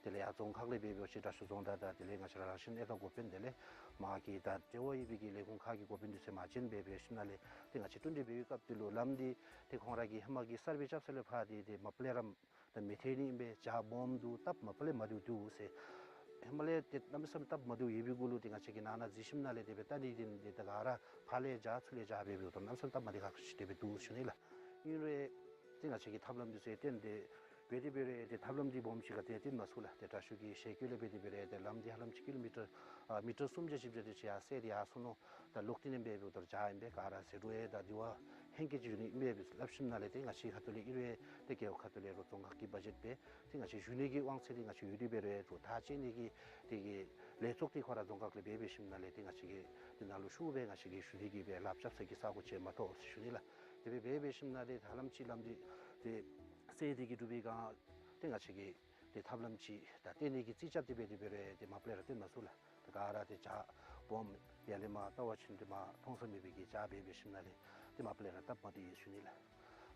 དེ་ལས་ཡར་རྫོང་ཁག་ལས་འབད་འབདཝ་ཅིན་དྲག་ཤོས་རྫོང་བདག་དང་དེ་ལས་ང་བཅས་ར་རང་བཞིན་གནས་སྟངས་འགོ་དཔོན་དེ་ལས་མར་གྱི་ད་འབྲེལ་བ་ཡོད་པའི་གི་ལས་ཁུངས་ཁག་གི་འགོ་དཔོན་འདི་ཚུ་མར་བྱོན་འབད་འབད་ཞིནམ་ལས་ཏེ་ང་བཅས་བསྟུན་གྲོས་འབད་བའི་སྐབས་འདི་ལུ་ལམ་འདི་ཏེ་ཁོང་ར་གིས་ཧེ་མ་གི་སར་ཝེ་རྐྱབ་ས་ལས་ཕར་འདི་ཏེ་མ་པ་ལས་ར་ད་མི་ཐོན་ནི་ཨིན་པས། བྱཱར་སྦོམ་འདུག། སྟབས་མ་པ་ལས་མ་བདེཝ་འདུག་ཟེར། ཧེ་མ་ལས་ཏེ་གནམ་མེད་ས་མེད་སྟབས་མ་བདེཝ་ཡོད་པའི་གུ་ལུ་ཏེ་ང་བཅས་ཀྱིས་ནང་ན་གཟིགས་ཞིནམ་ལས་དེ་སྦེ་བལྟ་ནི་འདི་ཏེ་ད་ག་ར་ཕར་ལས་བྱཱར་ཚུར་ལས་བྱཱར་འབད་འབདཝ་ད་གནམ་མེད་ས་མེད་སྟབས་མ་བདེ་ཁག་ཅིག་དེ་སྦེ་འདུག་ཞུ་ནི་ལགས། ཨིན་རུང་ཏེ་ང་བཅས་ཀྱིས་ཐབས་ལམ་འདི་ཚུ་བཏོན་ཏེ་འབད་དེ་འབད་རུང་ཏེ་ཐབས་ལམ་འདི་སྦོམ་ཅིག་ག་ཏེ་བཏོན་མ་ཚུགས་ལགས། ཏེ་དྲག་ཤོས་ཀྱི་ཞལ་བཀོད་ལས་འབད་དེ་འབད་རུང་ཏེ་ལམ་འདི་ཧ་ལམ་ཅིག་ཀི་ལོ་མི་ཊར་ཨ་མི་ཊར་སུམ་བརྒྱ་བཞི་བརྒྱ་དེ་ཅིག་ཡར་སེལ་ཏེ་ཡར་སོང་ནུག། ད་ལོག་སྟེ་ནི་འབད་འབདཝ་ད་བྱཱར་ཨིན་པས། ག་ར་ཟེར་རུང་ཡང་ད་འདི་བ་ཧེང་སྐལ་ཅིག་འགྱོ་ནི་ཨིན་པས་སླབ་ཞིནམ་ལས་ཏེ་ང་བཅས་ཁ་ཐུག་ལས་ཨིན་རུང་ཏེ་རྒེད་འོག་ཁ་ཐུག་ལས་རོགས་རྫོང་ཁག་གི་བ་ཇེཊ་སྦེ་ཏེ་ང་བཅས་ཞུ་ནི་གི་དབང་ཚད་འདི་ང་བཅས་ཡོད་དེ་འབད་རུང་ཡང་ཐག་བཅད་ནི་གི་དེ་གི་ལས་ཚོགས་འདི་ཁོ་ར་རྫོང་ཁག་ལས་འབད་འབད་ཞིནམ་ལས་ཏེ་ང་བཅས་ཀྱིས་དེ་ནང་ལུ་ཤུགས་སྦེ་ང་བཅས་ཀྱིས་ཞུ་ནི་གི་སྦེ་ལཱ་རྐྱབ་ས་གི་ས་གོ་ཅིག་མ་ཐོབ་ཟེར་ཞུ་ནི་ལགས། དེ་སྦེ་འབད་འབད་ཞིནམ་ལས་ཏེ་ཧ་ལམ་ཅིག་ལམ་འདི་ཏེ་སེལ་ཏེ་གི་གྲུབ་པའི་སྒང་ཏེ་ང་བཅས་ཀྱིས་ ཏེ་ཐབས་ལམ་ཅིག་ད་བཏོན་ནི་གི་རྩིས་རྐྱབ་སྟེ་འབད་དེ་འབད་རུང་ཏེ་མ་པ་ལས་ར་བཏོན་མ་ཚུགས་ལགས། ད་ག་ར་ཏེ་ཇ་སྦོམ་ཡར་ལས་མར་བལྟ་བ་ཅིན་ཏེ་མར་མཐོང་ས་མེད་པའི་གི་ཇ་འབད་འབད་ཞིནམ་ལས་ཏེ་མ་པ་ལས་ར་སྟབས་མ་བདེ་ཡི་ཞུ་ནི་ལགས།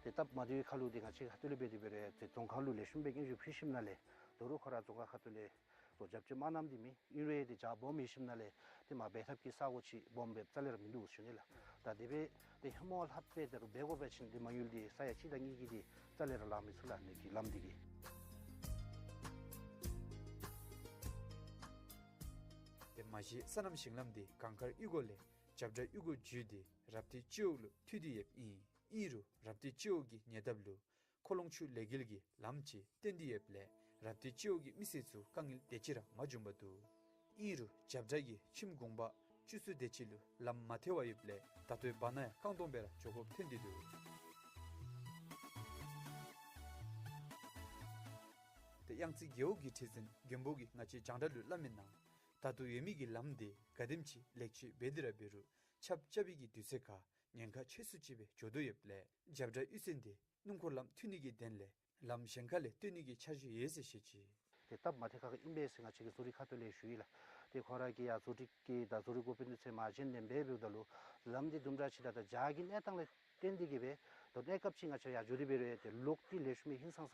ཏེ་སྟབས་མ་བདེ་བའི་ཁར་ལུ་ཏེ་ང་བཅས་ཁ་ཐུག་ལས་འབད་དེ་འབད་རུང་ཏེ་རྫོང་ཁག་ལུ་ལེགས་ཤོམ་སྦེ་སྙན་ཞུ་ཕུལ་ཞིནམ་ལས་ད་རུང་ཁོ་ར་རྫོང་ཁག་ཁ་ཐུག་ལས་རོགས་རྒྱབ་སྐྱོར་མ་གནངམ་འདི་མེད། ཨིན་རུང་ཏེ་ཇ་སྦོམ་ཡོད་ཞིནམ་ལས་ཏེ་མར་འབད་ཐབས་ཀྱི་ས་གོ་ཅིག་སྦོམ་སྦེ་རྩ་ལས་ར་མིན་འདུག་ཞུ་ནི་ལགས། ད་དེ་སྦེ་ཏེ་ཧེ་མ་ལྷགཔ་སྦེ་ད་རུང་འབད་དགོ་པ་ཅིན་ཏེ་མ་ཡུལ་འདི་ས་ཡ་གཅིག་དང་གཉིས་ཀྱི་འདི་རྩ་ལས་ར་ལང་མི་ཚུགས་ལགས། ཨ་ནི་གི་ལམ་འདི་གིས། ཏེ་མ་གཞི་སོ་ནམ་ཞིང་ལམ་འདི་གངས་དཀར་གཡུ་སྒོ་ལས་རྒྱབ་བྲག་གཡུ་སྒོ་བརྒྱུད་དེ་རབ་མཐིལ་སྤྱི་འོག་ལུ་མཐུད་དེ་ཡོདཔ་ཨིན། ཨིན་རུང་རབ་མཐིལ་སྤྱི་འོག་གི་ཉེ་འདབས་ལུ་ཁོ་ལོང་ཆུ་ལས་འགུལ་གྱི་ལམ་ཅིག་བཏོན་ཏེ་ཡོདཔ་ལས་རབ་མཐིལ་སྤྱི་འོག་གི་མི་སེར་ཚུ་དཀའ་ངལ་དེ་ཅིག་ར་མ་བྱུང་པར་འདུག། ཨིན་རུང་རྒྱབ་བྲག་གི་ཁྱིམ་གུང་པ་བཅུ་གསུམ་དེ་ཅིག་ལུ་ལམ་མ་ཐལ་བར་ཡོདཔ་ལས་ད་ལྟོའི་བར་ན་ཡང་རྐང་སྟོང་སྦེ་ར་འགྱོ་དགོཔ་ཐོན་ཏེ་འདུག། ཏེ་གཡང་རྩེ་རྒེད་འོག་གི་ཁྲི་འཛིན་མགོན་པོ་གིས་ང་བཅས་རྒྱང་བསྒྲགས་ལུ་སླབ་མིའི་ནང་ད་ལྟོ་ཡོད་མི་གི་ལམ་འདི་ག་དེམ་ཅིག་ལེགས་བཅོས་འབད་དེ་ར་འབད་རུང་ཆརཔ་རྐྱབ་པའི་གི་དུས་ཚོད་ཁར་ཉེན་ཁ་ཆེ་སུ་ཅིག་སྦེ་འགྱོ་དོ་ཡོདཔ་ལས་རྒྱབ་བྲག་གཡུས་ཚན་འདི་སྣུམ་འཁོར་ལམ་མཐུད་ནི་གི་དོན་ལས་ལམ་གཞན་ཁ་ལས་བཏོན་ནི་གི་འཆར་གཞི་ཡོད་ཟེར་བཤད་ཅི། ཏེ་སྟབས་མ་བདེ་ཁག་ཁ་ཨིན་པས་ཟེར་ང་བཅས་ཀྱིས་བཟོ་རིག་ཁ་ཐུག་ལས་ཞུ་ཡི་ལགས། ཏེ་ཁོ་ར་གིས་ཡང་བཟོ་རིག་གི་ད་བཟོ་རིག་འགོ་དཔོན་འདི་ཚུ་མར་བྱོན་ནི་འབད་འབདཝ་ད་ལུ་ལམ་འདི་དུམ་གྲ་ཅིག་ད་ད་ཇ་གི་གནས་སྟངས་ལས་བརྟེན་ཏེ་གིས་སྦེ་ད་གནས་སྐབས་ཅིག་ང་བཅས་ཡར་འགྱོ་སྟེ་འབད་རུང་ཏེ་ལོག་སྟེ་ལེགས་ཤོམ་སྦེ་ཧིང་སངས་ས་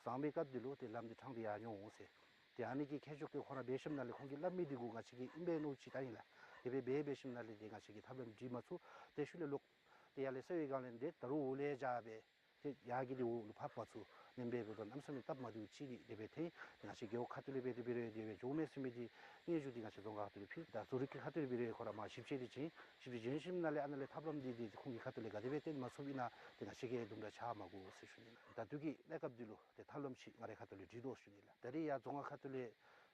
བཟང་པའི་སྐབས་འདི་ལུ་ཏེ་ལམ་འདི་དྲངས་ཏེ་ཡར་འགྱོ་འོང་ཟེར། ཏེ་ཨ་ནི་གི་ཁྱད་ཆོས་ཀྱི་ཁོ་ར་འབད་ཞིནམ་ལས་ཁོང་གིས་སླབ་མི་འདི་གུ་ང་བཅས་ཀྱིས་ཨིན་པས་མནོ་ཅི་ད་ཨིན་ལགས། དེ་སྦེ་འབད་འབད་ཞིནམ་ལས་ཏེ་ང་བཅས་ཀྱིས་ཐབས་ལམ་སྒྲིག་མ་ཚུགས། ཏེ་ཤུལ་ལས་ལོག་ཏེ་ཡར་ལས་སེར་བའི་སྒང་ལས་འདི་ད་རུང་འོག་ལས་ཇ་སྦེ་ཏེ་ཡར་གྱི་འདི་འོག་ལུ་ཕབ་མ་ཚུགས་ནི་འབད་འབདཝ་ད་གནམ་མེད་ས་མེད་སྟབས་མ་བདེཝ་ཅིག་གིས་དེ་སྦེ་ཏེ་ང་བཅས་རྒེད་འོག་ཁ་ཐུག་ལས་འབད་དེ་འབད་རུང་དེ་སྦེ་འགྱོ་མས་ཟེར་མི་འདི་སྙན་ཞུ་འདི་ང་བཅས་རྫོང་ཁག་ཁ་ཐུག་ལས་ཕུལ། ད་བཟོ་རིག་གི་ཁ་ཐུག་ལས་འབད་རུང་ཁོ་ར་མར་ཞིབ་དཔྱད་འདི་བྱིན། ཞིབ་དཔྱད་བྱིན་ཞིནམ་ལས་ཨ་ནཱ་ལས་ཐབས་ལམ་འདི་འདི་ཁོང་གི་ཁ་ཐུག་ལས་ག་དེ་སྦེ་བཏོན་མ་ཚུགསཔ་ཨིན་ན་ཏེ་ང་བཅས་ཀྱིས་དུམ་གྲ་ཆ་མ་དགོ་ཟེར་ཞུ་ནི་ལགས། ད་དུས་ཀྱི་གནས་སྐབས་འདི་ལུ་ཏེ་ཐབས་ལམ་ཅིག་ང་རའི་ཁ་ཐུག་ལས་སྒྲིག་དོ་ཞུ་ནི་ལགས། ད་རིས་ཡར་རྫོང་ཁག་ཁ་ཐུག་ལས་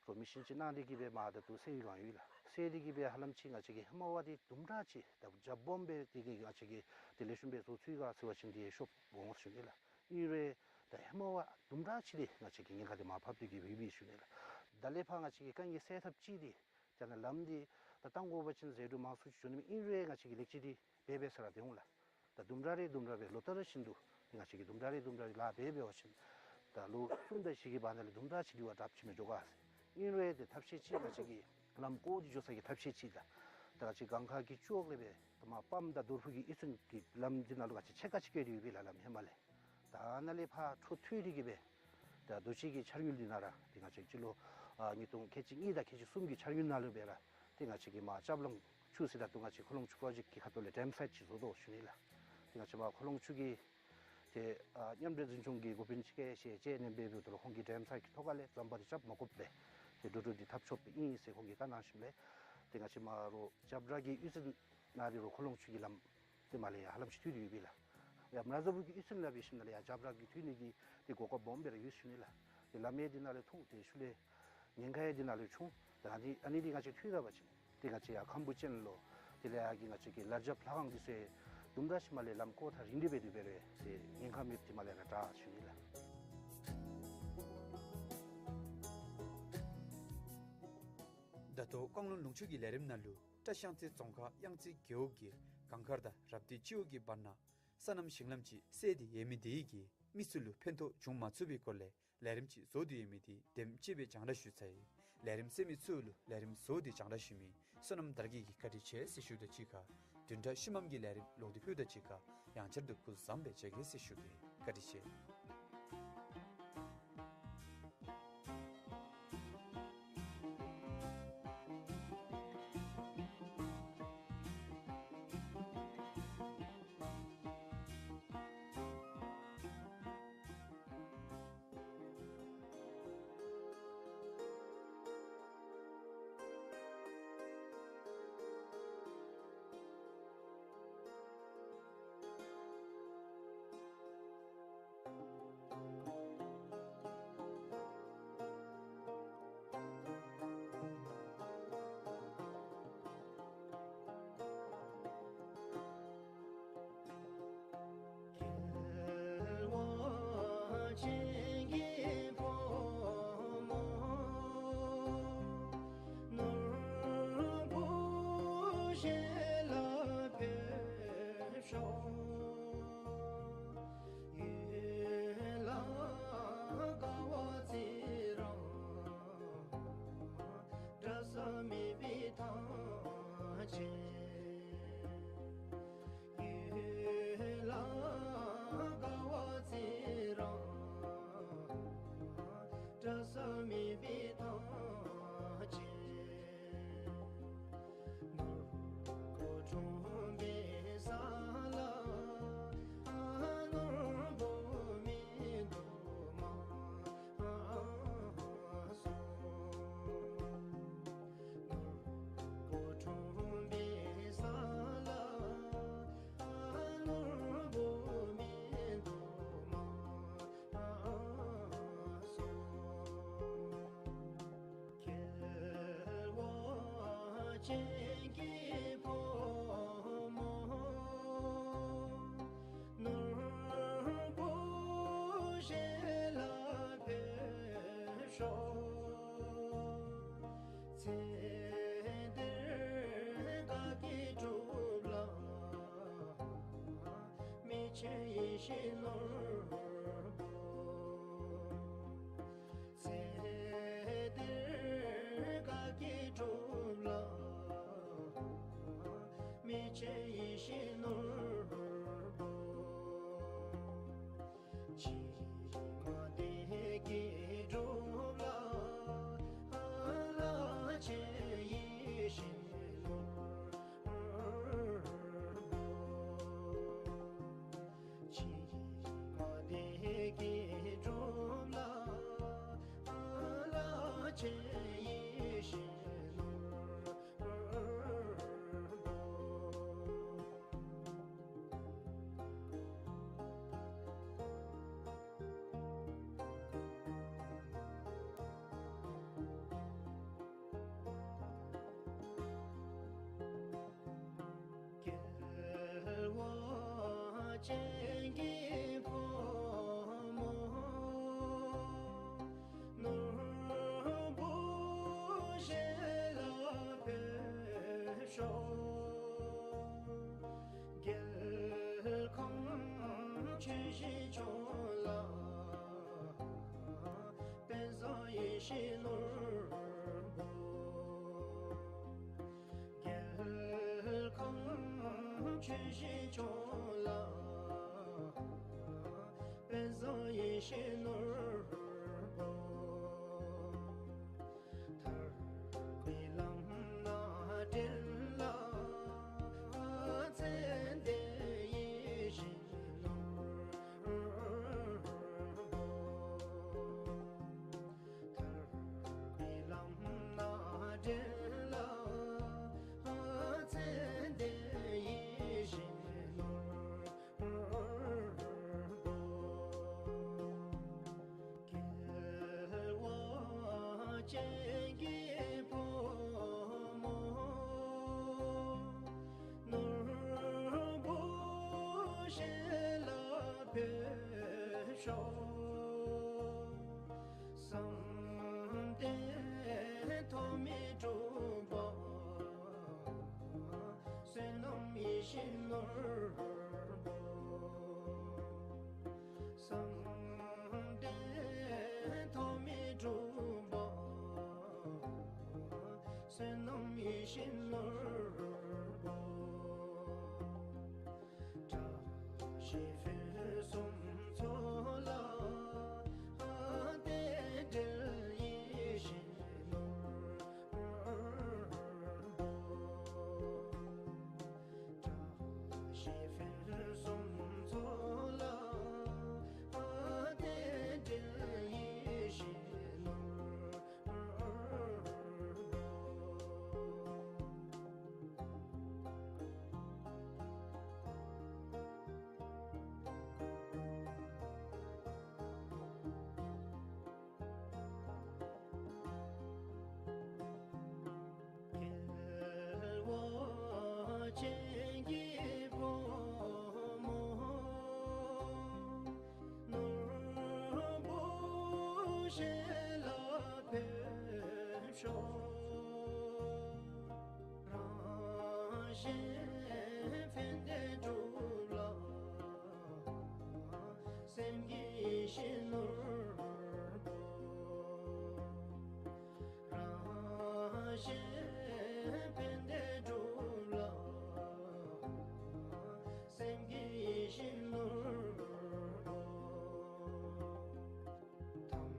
རོགས་མི་ཤིན་ཅིག་གནང་སྟེ་གིས་སྦེ་མར་ད་ལྟོ་སེར་བའི་སྒང་ཡོད་ལགས། སེར་ཏེ་གིས་སྦེ་ཧ་ལམ་ཅིག་ང་བཅས་ཀྱིས་ཧེ་མ་བ་འདི་དུམ་གྲ་ཅིག་ད་ཇ་སྦོམ་སྦེ་འདི་གིས་ང་བཅས་ཀྱིས་ཏེ་ལེགས་ཤོམ་སྦེ་བཟོ་ཚུགས་ག་ཟེར་བ་ཅིན་འདི་ཤོབ་འོང་ཞུ་ནི་ལགས། ཨིན་རུང་ད་ཧེ་མ་བ་དུམ་གྲ་ཅིག་འདི་ང་བཅས་ཀྱིས་ཉེན་ཁ་འདི་མར་ཕབ་སྟེ་གིས་སྦེ་ཡོད་པས་ཞུ་ནི་ལགས། ད་ལས་ཕར་ང་བཅས་ཀྱིས་དཀའ་ངལ་སེལ་ཐབས་ཅིག་འདི་ད་ནཱ་ལམ་འདི་ད་བཏང་དགོ་པ་ཅིན་ཟད་འགྲོ་མང་སུ་ཅིག་འགྱོ་ནི་མས། ཨིན་རུང་ང་བཅས་ཀྱིས་ལེགས་བཅོས་འདི་འབད་འབད་ས་ར་སྡོད་འོང་ལགས། ད་དུམ་གྲ་རེ་དུམ་གྲ་སྦེ་ལོ་ལྟར་བཞིན་དུ་ང་བཅས་ཀྱིས་དུམ་གྲ་རེ་དུམ་གྲ་རེ་ལཱ་འབད་འབད་བ་ཅིན་ད་ལོ་གསུམ་དང་བཞི་གི་བར་ན་ལས་དུམ་གྲ་ཅིག་འདི་བ་དྲགཔ་ཅིག་མི་འགྱོ་ག་ཟེར། ཨིན་རུང་ཏེ་ཐབས་ཤེས་ཅིག་ང་བཅས་ཀྱིས་ལམ་བཀོ་སྟེ་འགྱོ་ས་གི་ཐབས་ཤེས་ཅིག་དང་ད་ང་བཅས་གངས་དཀར་གྱི་ཅོག་ལས་སྦེ་ད་མར་སྤམ་དང་རྡོ་ཕུ་གི་གཡུས་ཚན་གྱི་ལམ་འདི་ནང་ལུ་ང་བཅས་ཕྱེད་ཀ་ཅིག་བཀལ་ཏེ་ཡོད་པས་ལགས་ལམ་ཧེ་མ་ལས། ད་ནཱ་ལས་ཕར་འཕྲོ་མཐུད་དེ་གིས་སྦེ་ད་ད་ཅི་གི་འཆར་ཡུལ་འདི་ནང་ར་ཏེ་ང་བཅས་སྤྱི་ལོ་ཨ་ཉིས་སྟོང་ཁལ་གཅིག་གཉིས་དང་ཁལ་གཅིག་གསུམ་གྱི་འཆར་ཡུལ་ནང་ལུ་སྦེ་ར་ཏེ་ང་བཅས་ཀྱིས་མར་རྐྱབ་ལང་ཆུ་ཟེར་ད་ལྟོ་ང་བཅས་ཁོ་ལོང་ཆུ་པྲོ་ཇེཀཊ་གི་ཁ་ཐུག་ལས་ཌེམ་སའིཊ་ཅིག་བཟོ་དོ་ཞུ་ནི་ལགས། ཏེ་ང་བཅས་མར་ཁོ་ལོང་ཆུ་གི་ཏེ་ཨ་མཉམ་འབྲེལ་འཛིན་སྐྱོང་གི་འགོ་དཔོན་ཅིག་གིས་ཞལ་བཅད་ནི་འབད་འབདཝ་ད་ལུ་ཁོང་གིས་ཌེམ་སའིཊ་གི་ཐོག་ཁ་ལས་ཟམ་པ་འདི་རྐྱབ་མ་དགོཔ་སྦེ་ཏེ་འགྲོ་འགྲུལ་འདི་འཐབ་ཆོགཔ་ཨིན་ཟེར་ཁོང་གིས་བཀའ་གནང་ཞིནམ་ལས་ཏེ་ང་བཅས་མར་རོགས་རྒྱབ་བྲག་གི་གཡུས་ཚན་ནང་འདི་རོགས་ཁོ་ལོང་ཆུ་གི་ལམ་ཏེ་མར་ལས་ཡར་ཧ་ལམ་ཅིག་མཐུད་དེ་ཡོད་པས་ལགས། ཡར་མར་ར་བཟའ་ཕུག་གི་གཡུས་ཚན་ལས་འབད་ཞིནམ་ལས་ཡར་རྒྱབ་བྲག་གི་མཐུད་ནི་གི་ཏེ་གོ་སྐབས་སྦོམ་སྦེ་ར་ཡོད་ཞུ་ནི་ལགས། ཏེ་ལམ་ཡང་འདི་ནང་ལས་ཐུང་ཏེ་ཤུལ་ལས་ཉེན་ཁ་ཡང་འདི་ནང་ལས་ཆུང་། ཏེ་ཨ་ནི་ཨ་ནི་འདི་ང་བཅས་མཐུད་ད་པ་ཅིན་ཏེ་ང་བཅས་ཡར་ཁམ་བུ་ཅན་ལུ་དེ་ལས་ཡར་གྱི་ང་བཅས་ཀྱི་ལར་རྒྱབ་ལྷ་ཁང་འདི་ཚུ་དུམ་གྲ་ཅིག་མར་ལས་ལམ་བཀོ་ཐག་རིང་སྟེ་འབད་དེ་འབད་རུང་ཏེ་ཉེན་ཁ་མེདཔ་འདི་མར་ལས་ར་དྲག་ཞུ་ནི་ལགས། ད་ལྟོ་བཀང་ལུང་ལུང་ཕྱོགས་ཀྱི་ལས་རིམ་ནང་ལུ་བཀྲིས་གཡང་རྩེ་རྫོང་ཁག་གཡང་རྩེ་རྒེད་འོག་གི་གངས་དཀར་དང་རབ་མཐིལ་སྤྱི་འོག་གི་བར་ན་སོ་ནམ་ཞིང་ལམ་ཅིག་སེལ་ཏེ་ཡོད་མི་འདི་གིས་མི་ཚུ་ལུ་ཕན་ཐོགས་འབྱུང་མ་ཚུགས་པའི་སྐོར་ལས་ལས་རིམ་ཅིག་བཟོ་སྟེ་ཡོད་མི་འདི་དེམ་ཅིག་སྦེ་རྒྱང་བསྒྲགས་ཞུ་ཚར་ཡི། ལས་རིམ་གསན་མི་ཚུ་ལུ་ལས་རིམ་བཟོ་སྟེ་རྒྱང་བསྒྲགས་ཞུ་མི་བསོད་ནམས་དར་རྒྱས་ཀྱིས་བཀའ་དྲིན་ཆེ་ཟེར་ཞུཝ་དང་གཅིག་ཁར་བདུན་ཕྲག་ཤུལ་མམ་གྱི་ལས་རིམ་ལོག་སྟེ་ཕུལཝ་དང་གཅིག་ཁར་ཡང་བསྐྱར་དུ་སྐུ་གཟུགས་བཟང་པོ་སྦེ་མཇལ་གེ་ཟེར་ཞུ་གེ། བཀའ་དྲིན་ཆེ། རྒྱལ་བ་ཅན་གྱི་བུ་མོ་ནོར་བུ་ཞལ་ལ་ཕེབས་ཤོག། ཡུལ་ལ་དགའ་བ་བརྩི་ར། ཅན་གྱི་ཕོ་མོ་ནོར་བུ་ཞལ་ལ་ཕེབས་ཤོག། ཚེ་འདིར་དགའ་སྐྱིད་སྒྲུབ་ལ་མི་ཕྱེད་ཡིད་བཞིན་ནོར་བུ། ཚེ་འདིར་དགའ་སྐྱིད་སྒྲུབ་ལ་མི་ཕྱེད་ཡིད་བཞིན་ནོར་བུ། ཕྱི་མ་བདེ་སྐྱིད་སྒྲུབ་ལ་ལྷ་ཆེན་ཡིད་བཞིན་ནོར་བུ། ཕྱི་མ་བདེ་སྐྱིད་སྒྲུབ་ལ་ལྷ་ཆེན་ཡིད་བཞིན་ནོར་བུ། རྒྱལ་བ་ཅན་གྱི་ཕོ་མོ་ནོར་བུ་ཞལ་ལ་ཕེབས་ཤོག། རྒྱལ་ཁམས་ཆོས་བཞིན་སྐྱོང་ལ་དཔལ་བཟང་ཡིད་བཞིན་ནོར་བུ། རྒྱལ་ཁམས་ཆོས་བཞིན་སྐྱོང་ལ་དཔལ་བཟང་ཡིད་བཞིན་ནོར་བུ། ཐར་པའི་ལམ་སྣ་འདྲེན་ལ་ཚེ་འདིར་ཡིད་བཞིན་ནོར་བུ། ཐར་པའི་ལམ་སྣ་འདྲེན་ལ་ཚེ་འདིར་ཡིད་བཞིན་ནོར་བུ། རྒྱལ་བ་ཅན་གྱི་ཕོ་མོ་ནོར་བུ་ཞལ་ལ་ཕེབས་ཤོག། བསམ་གཏན་ཐོགས་མེད་གྲུབ་པ་བསོད་ནམས་ཡིད་བཞིན་ནོར་བུ། བསམ་གཏན་ཐོགས་མེད་གྲུབ་པ་བསོད་ནམས་ཡིད་བཞིན་ནོར་བུ། བཀྲ་ཤིས་ཕུན་སུམ་ཚོགས་ལ་རྟེན་འབྲེལ་ཡིད་བཞིན་ནོར་བུ། བཀྲ་ཤིས་ཕུན་སུམ་ཚོགས་ལ་རྟེན་འབྲེལ་ཡིད་བཞིན་ནོར་བུ། རྒྱལ་བ་ཅན་གྱི་ཕོ་མོ་ནོར་བུ་ཞལ་ལ་ཕེབས་ཤོག། རང་གཞན་ཕན་བདེ་སྒྲུབ་ལ་སེམས་ཀྱི་ཡིད་བཞིན་ནོར་བུ། རང་གཞན་ཕན་བདེ་སྒྲུབ་ལ་སེམས་ཀྱི་ཡིད་བཞིན་ནོར་བུ། ཐམས་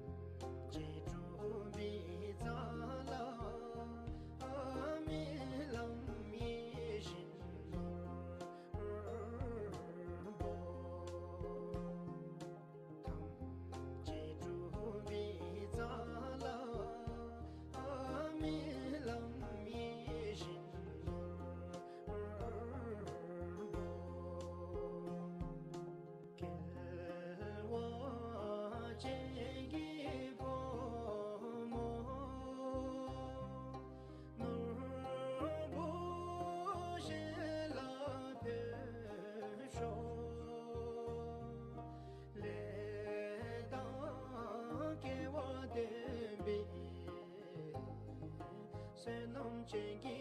ཅད་གྲུབ་པའི་རྩ་ལ་རྨི་ལམ་ཡིད་བཞིན་ནོར་བུ། ཐམས་ཅད་གྲུབ་པའི་རྩ་ལ་རྨི་ལམ་ ཅན་གྱི་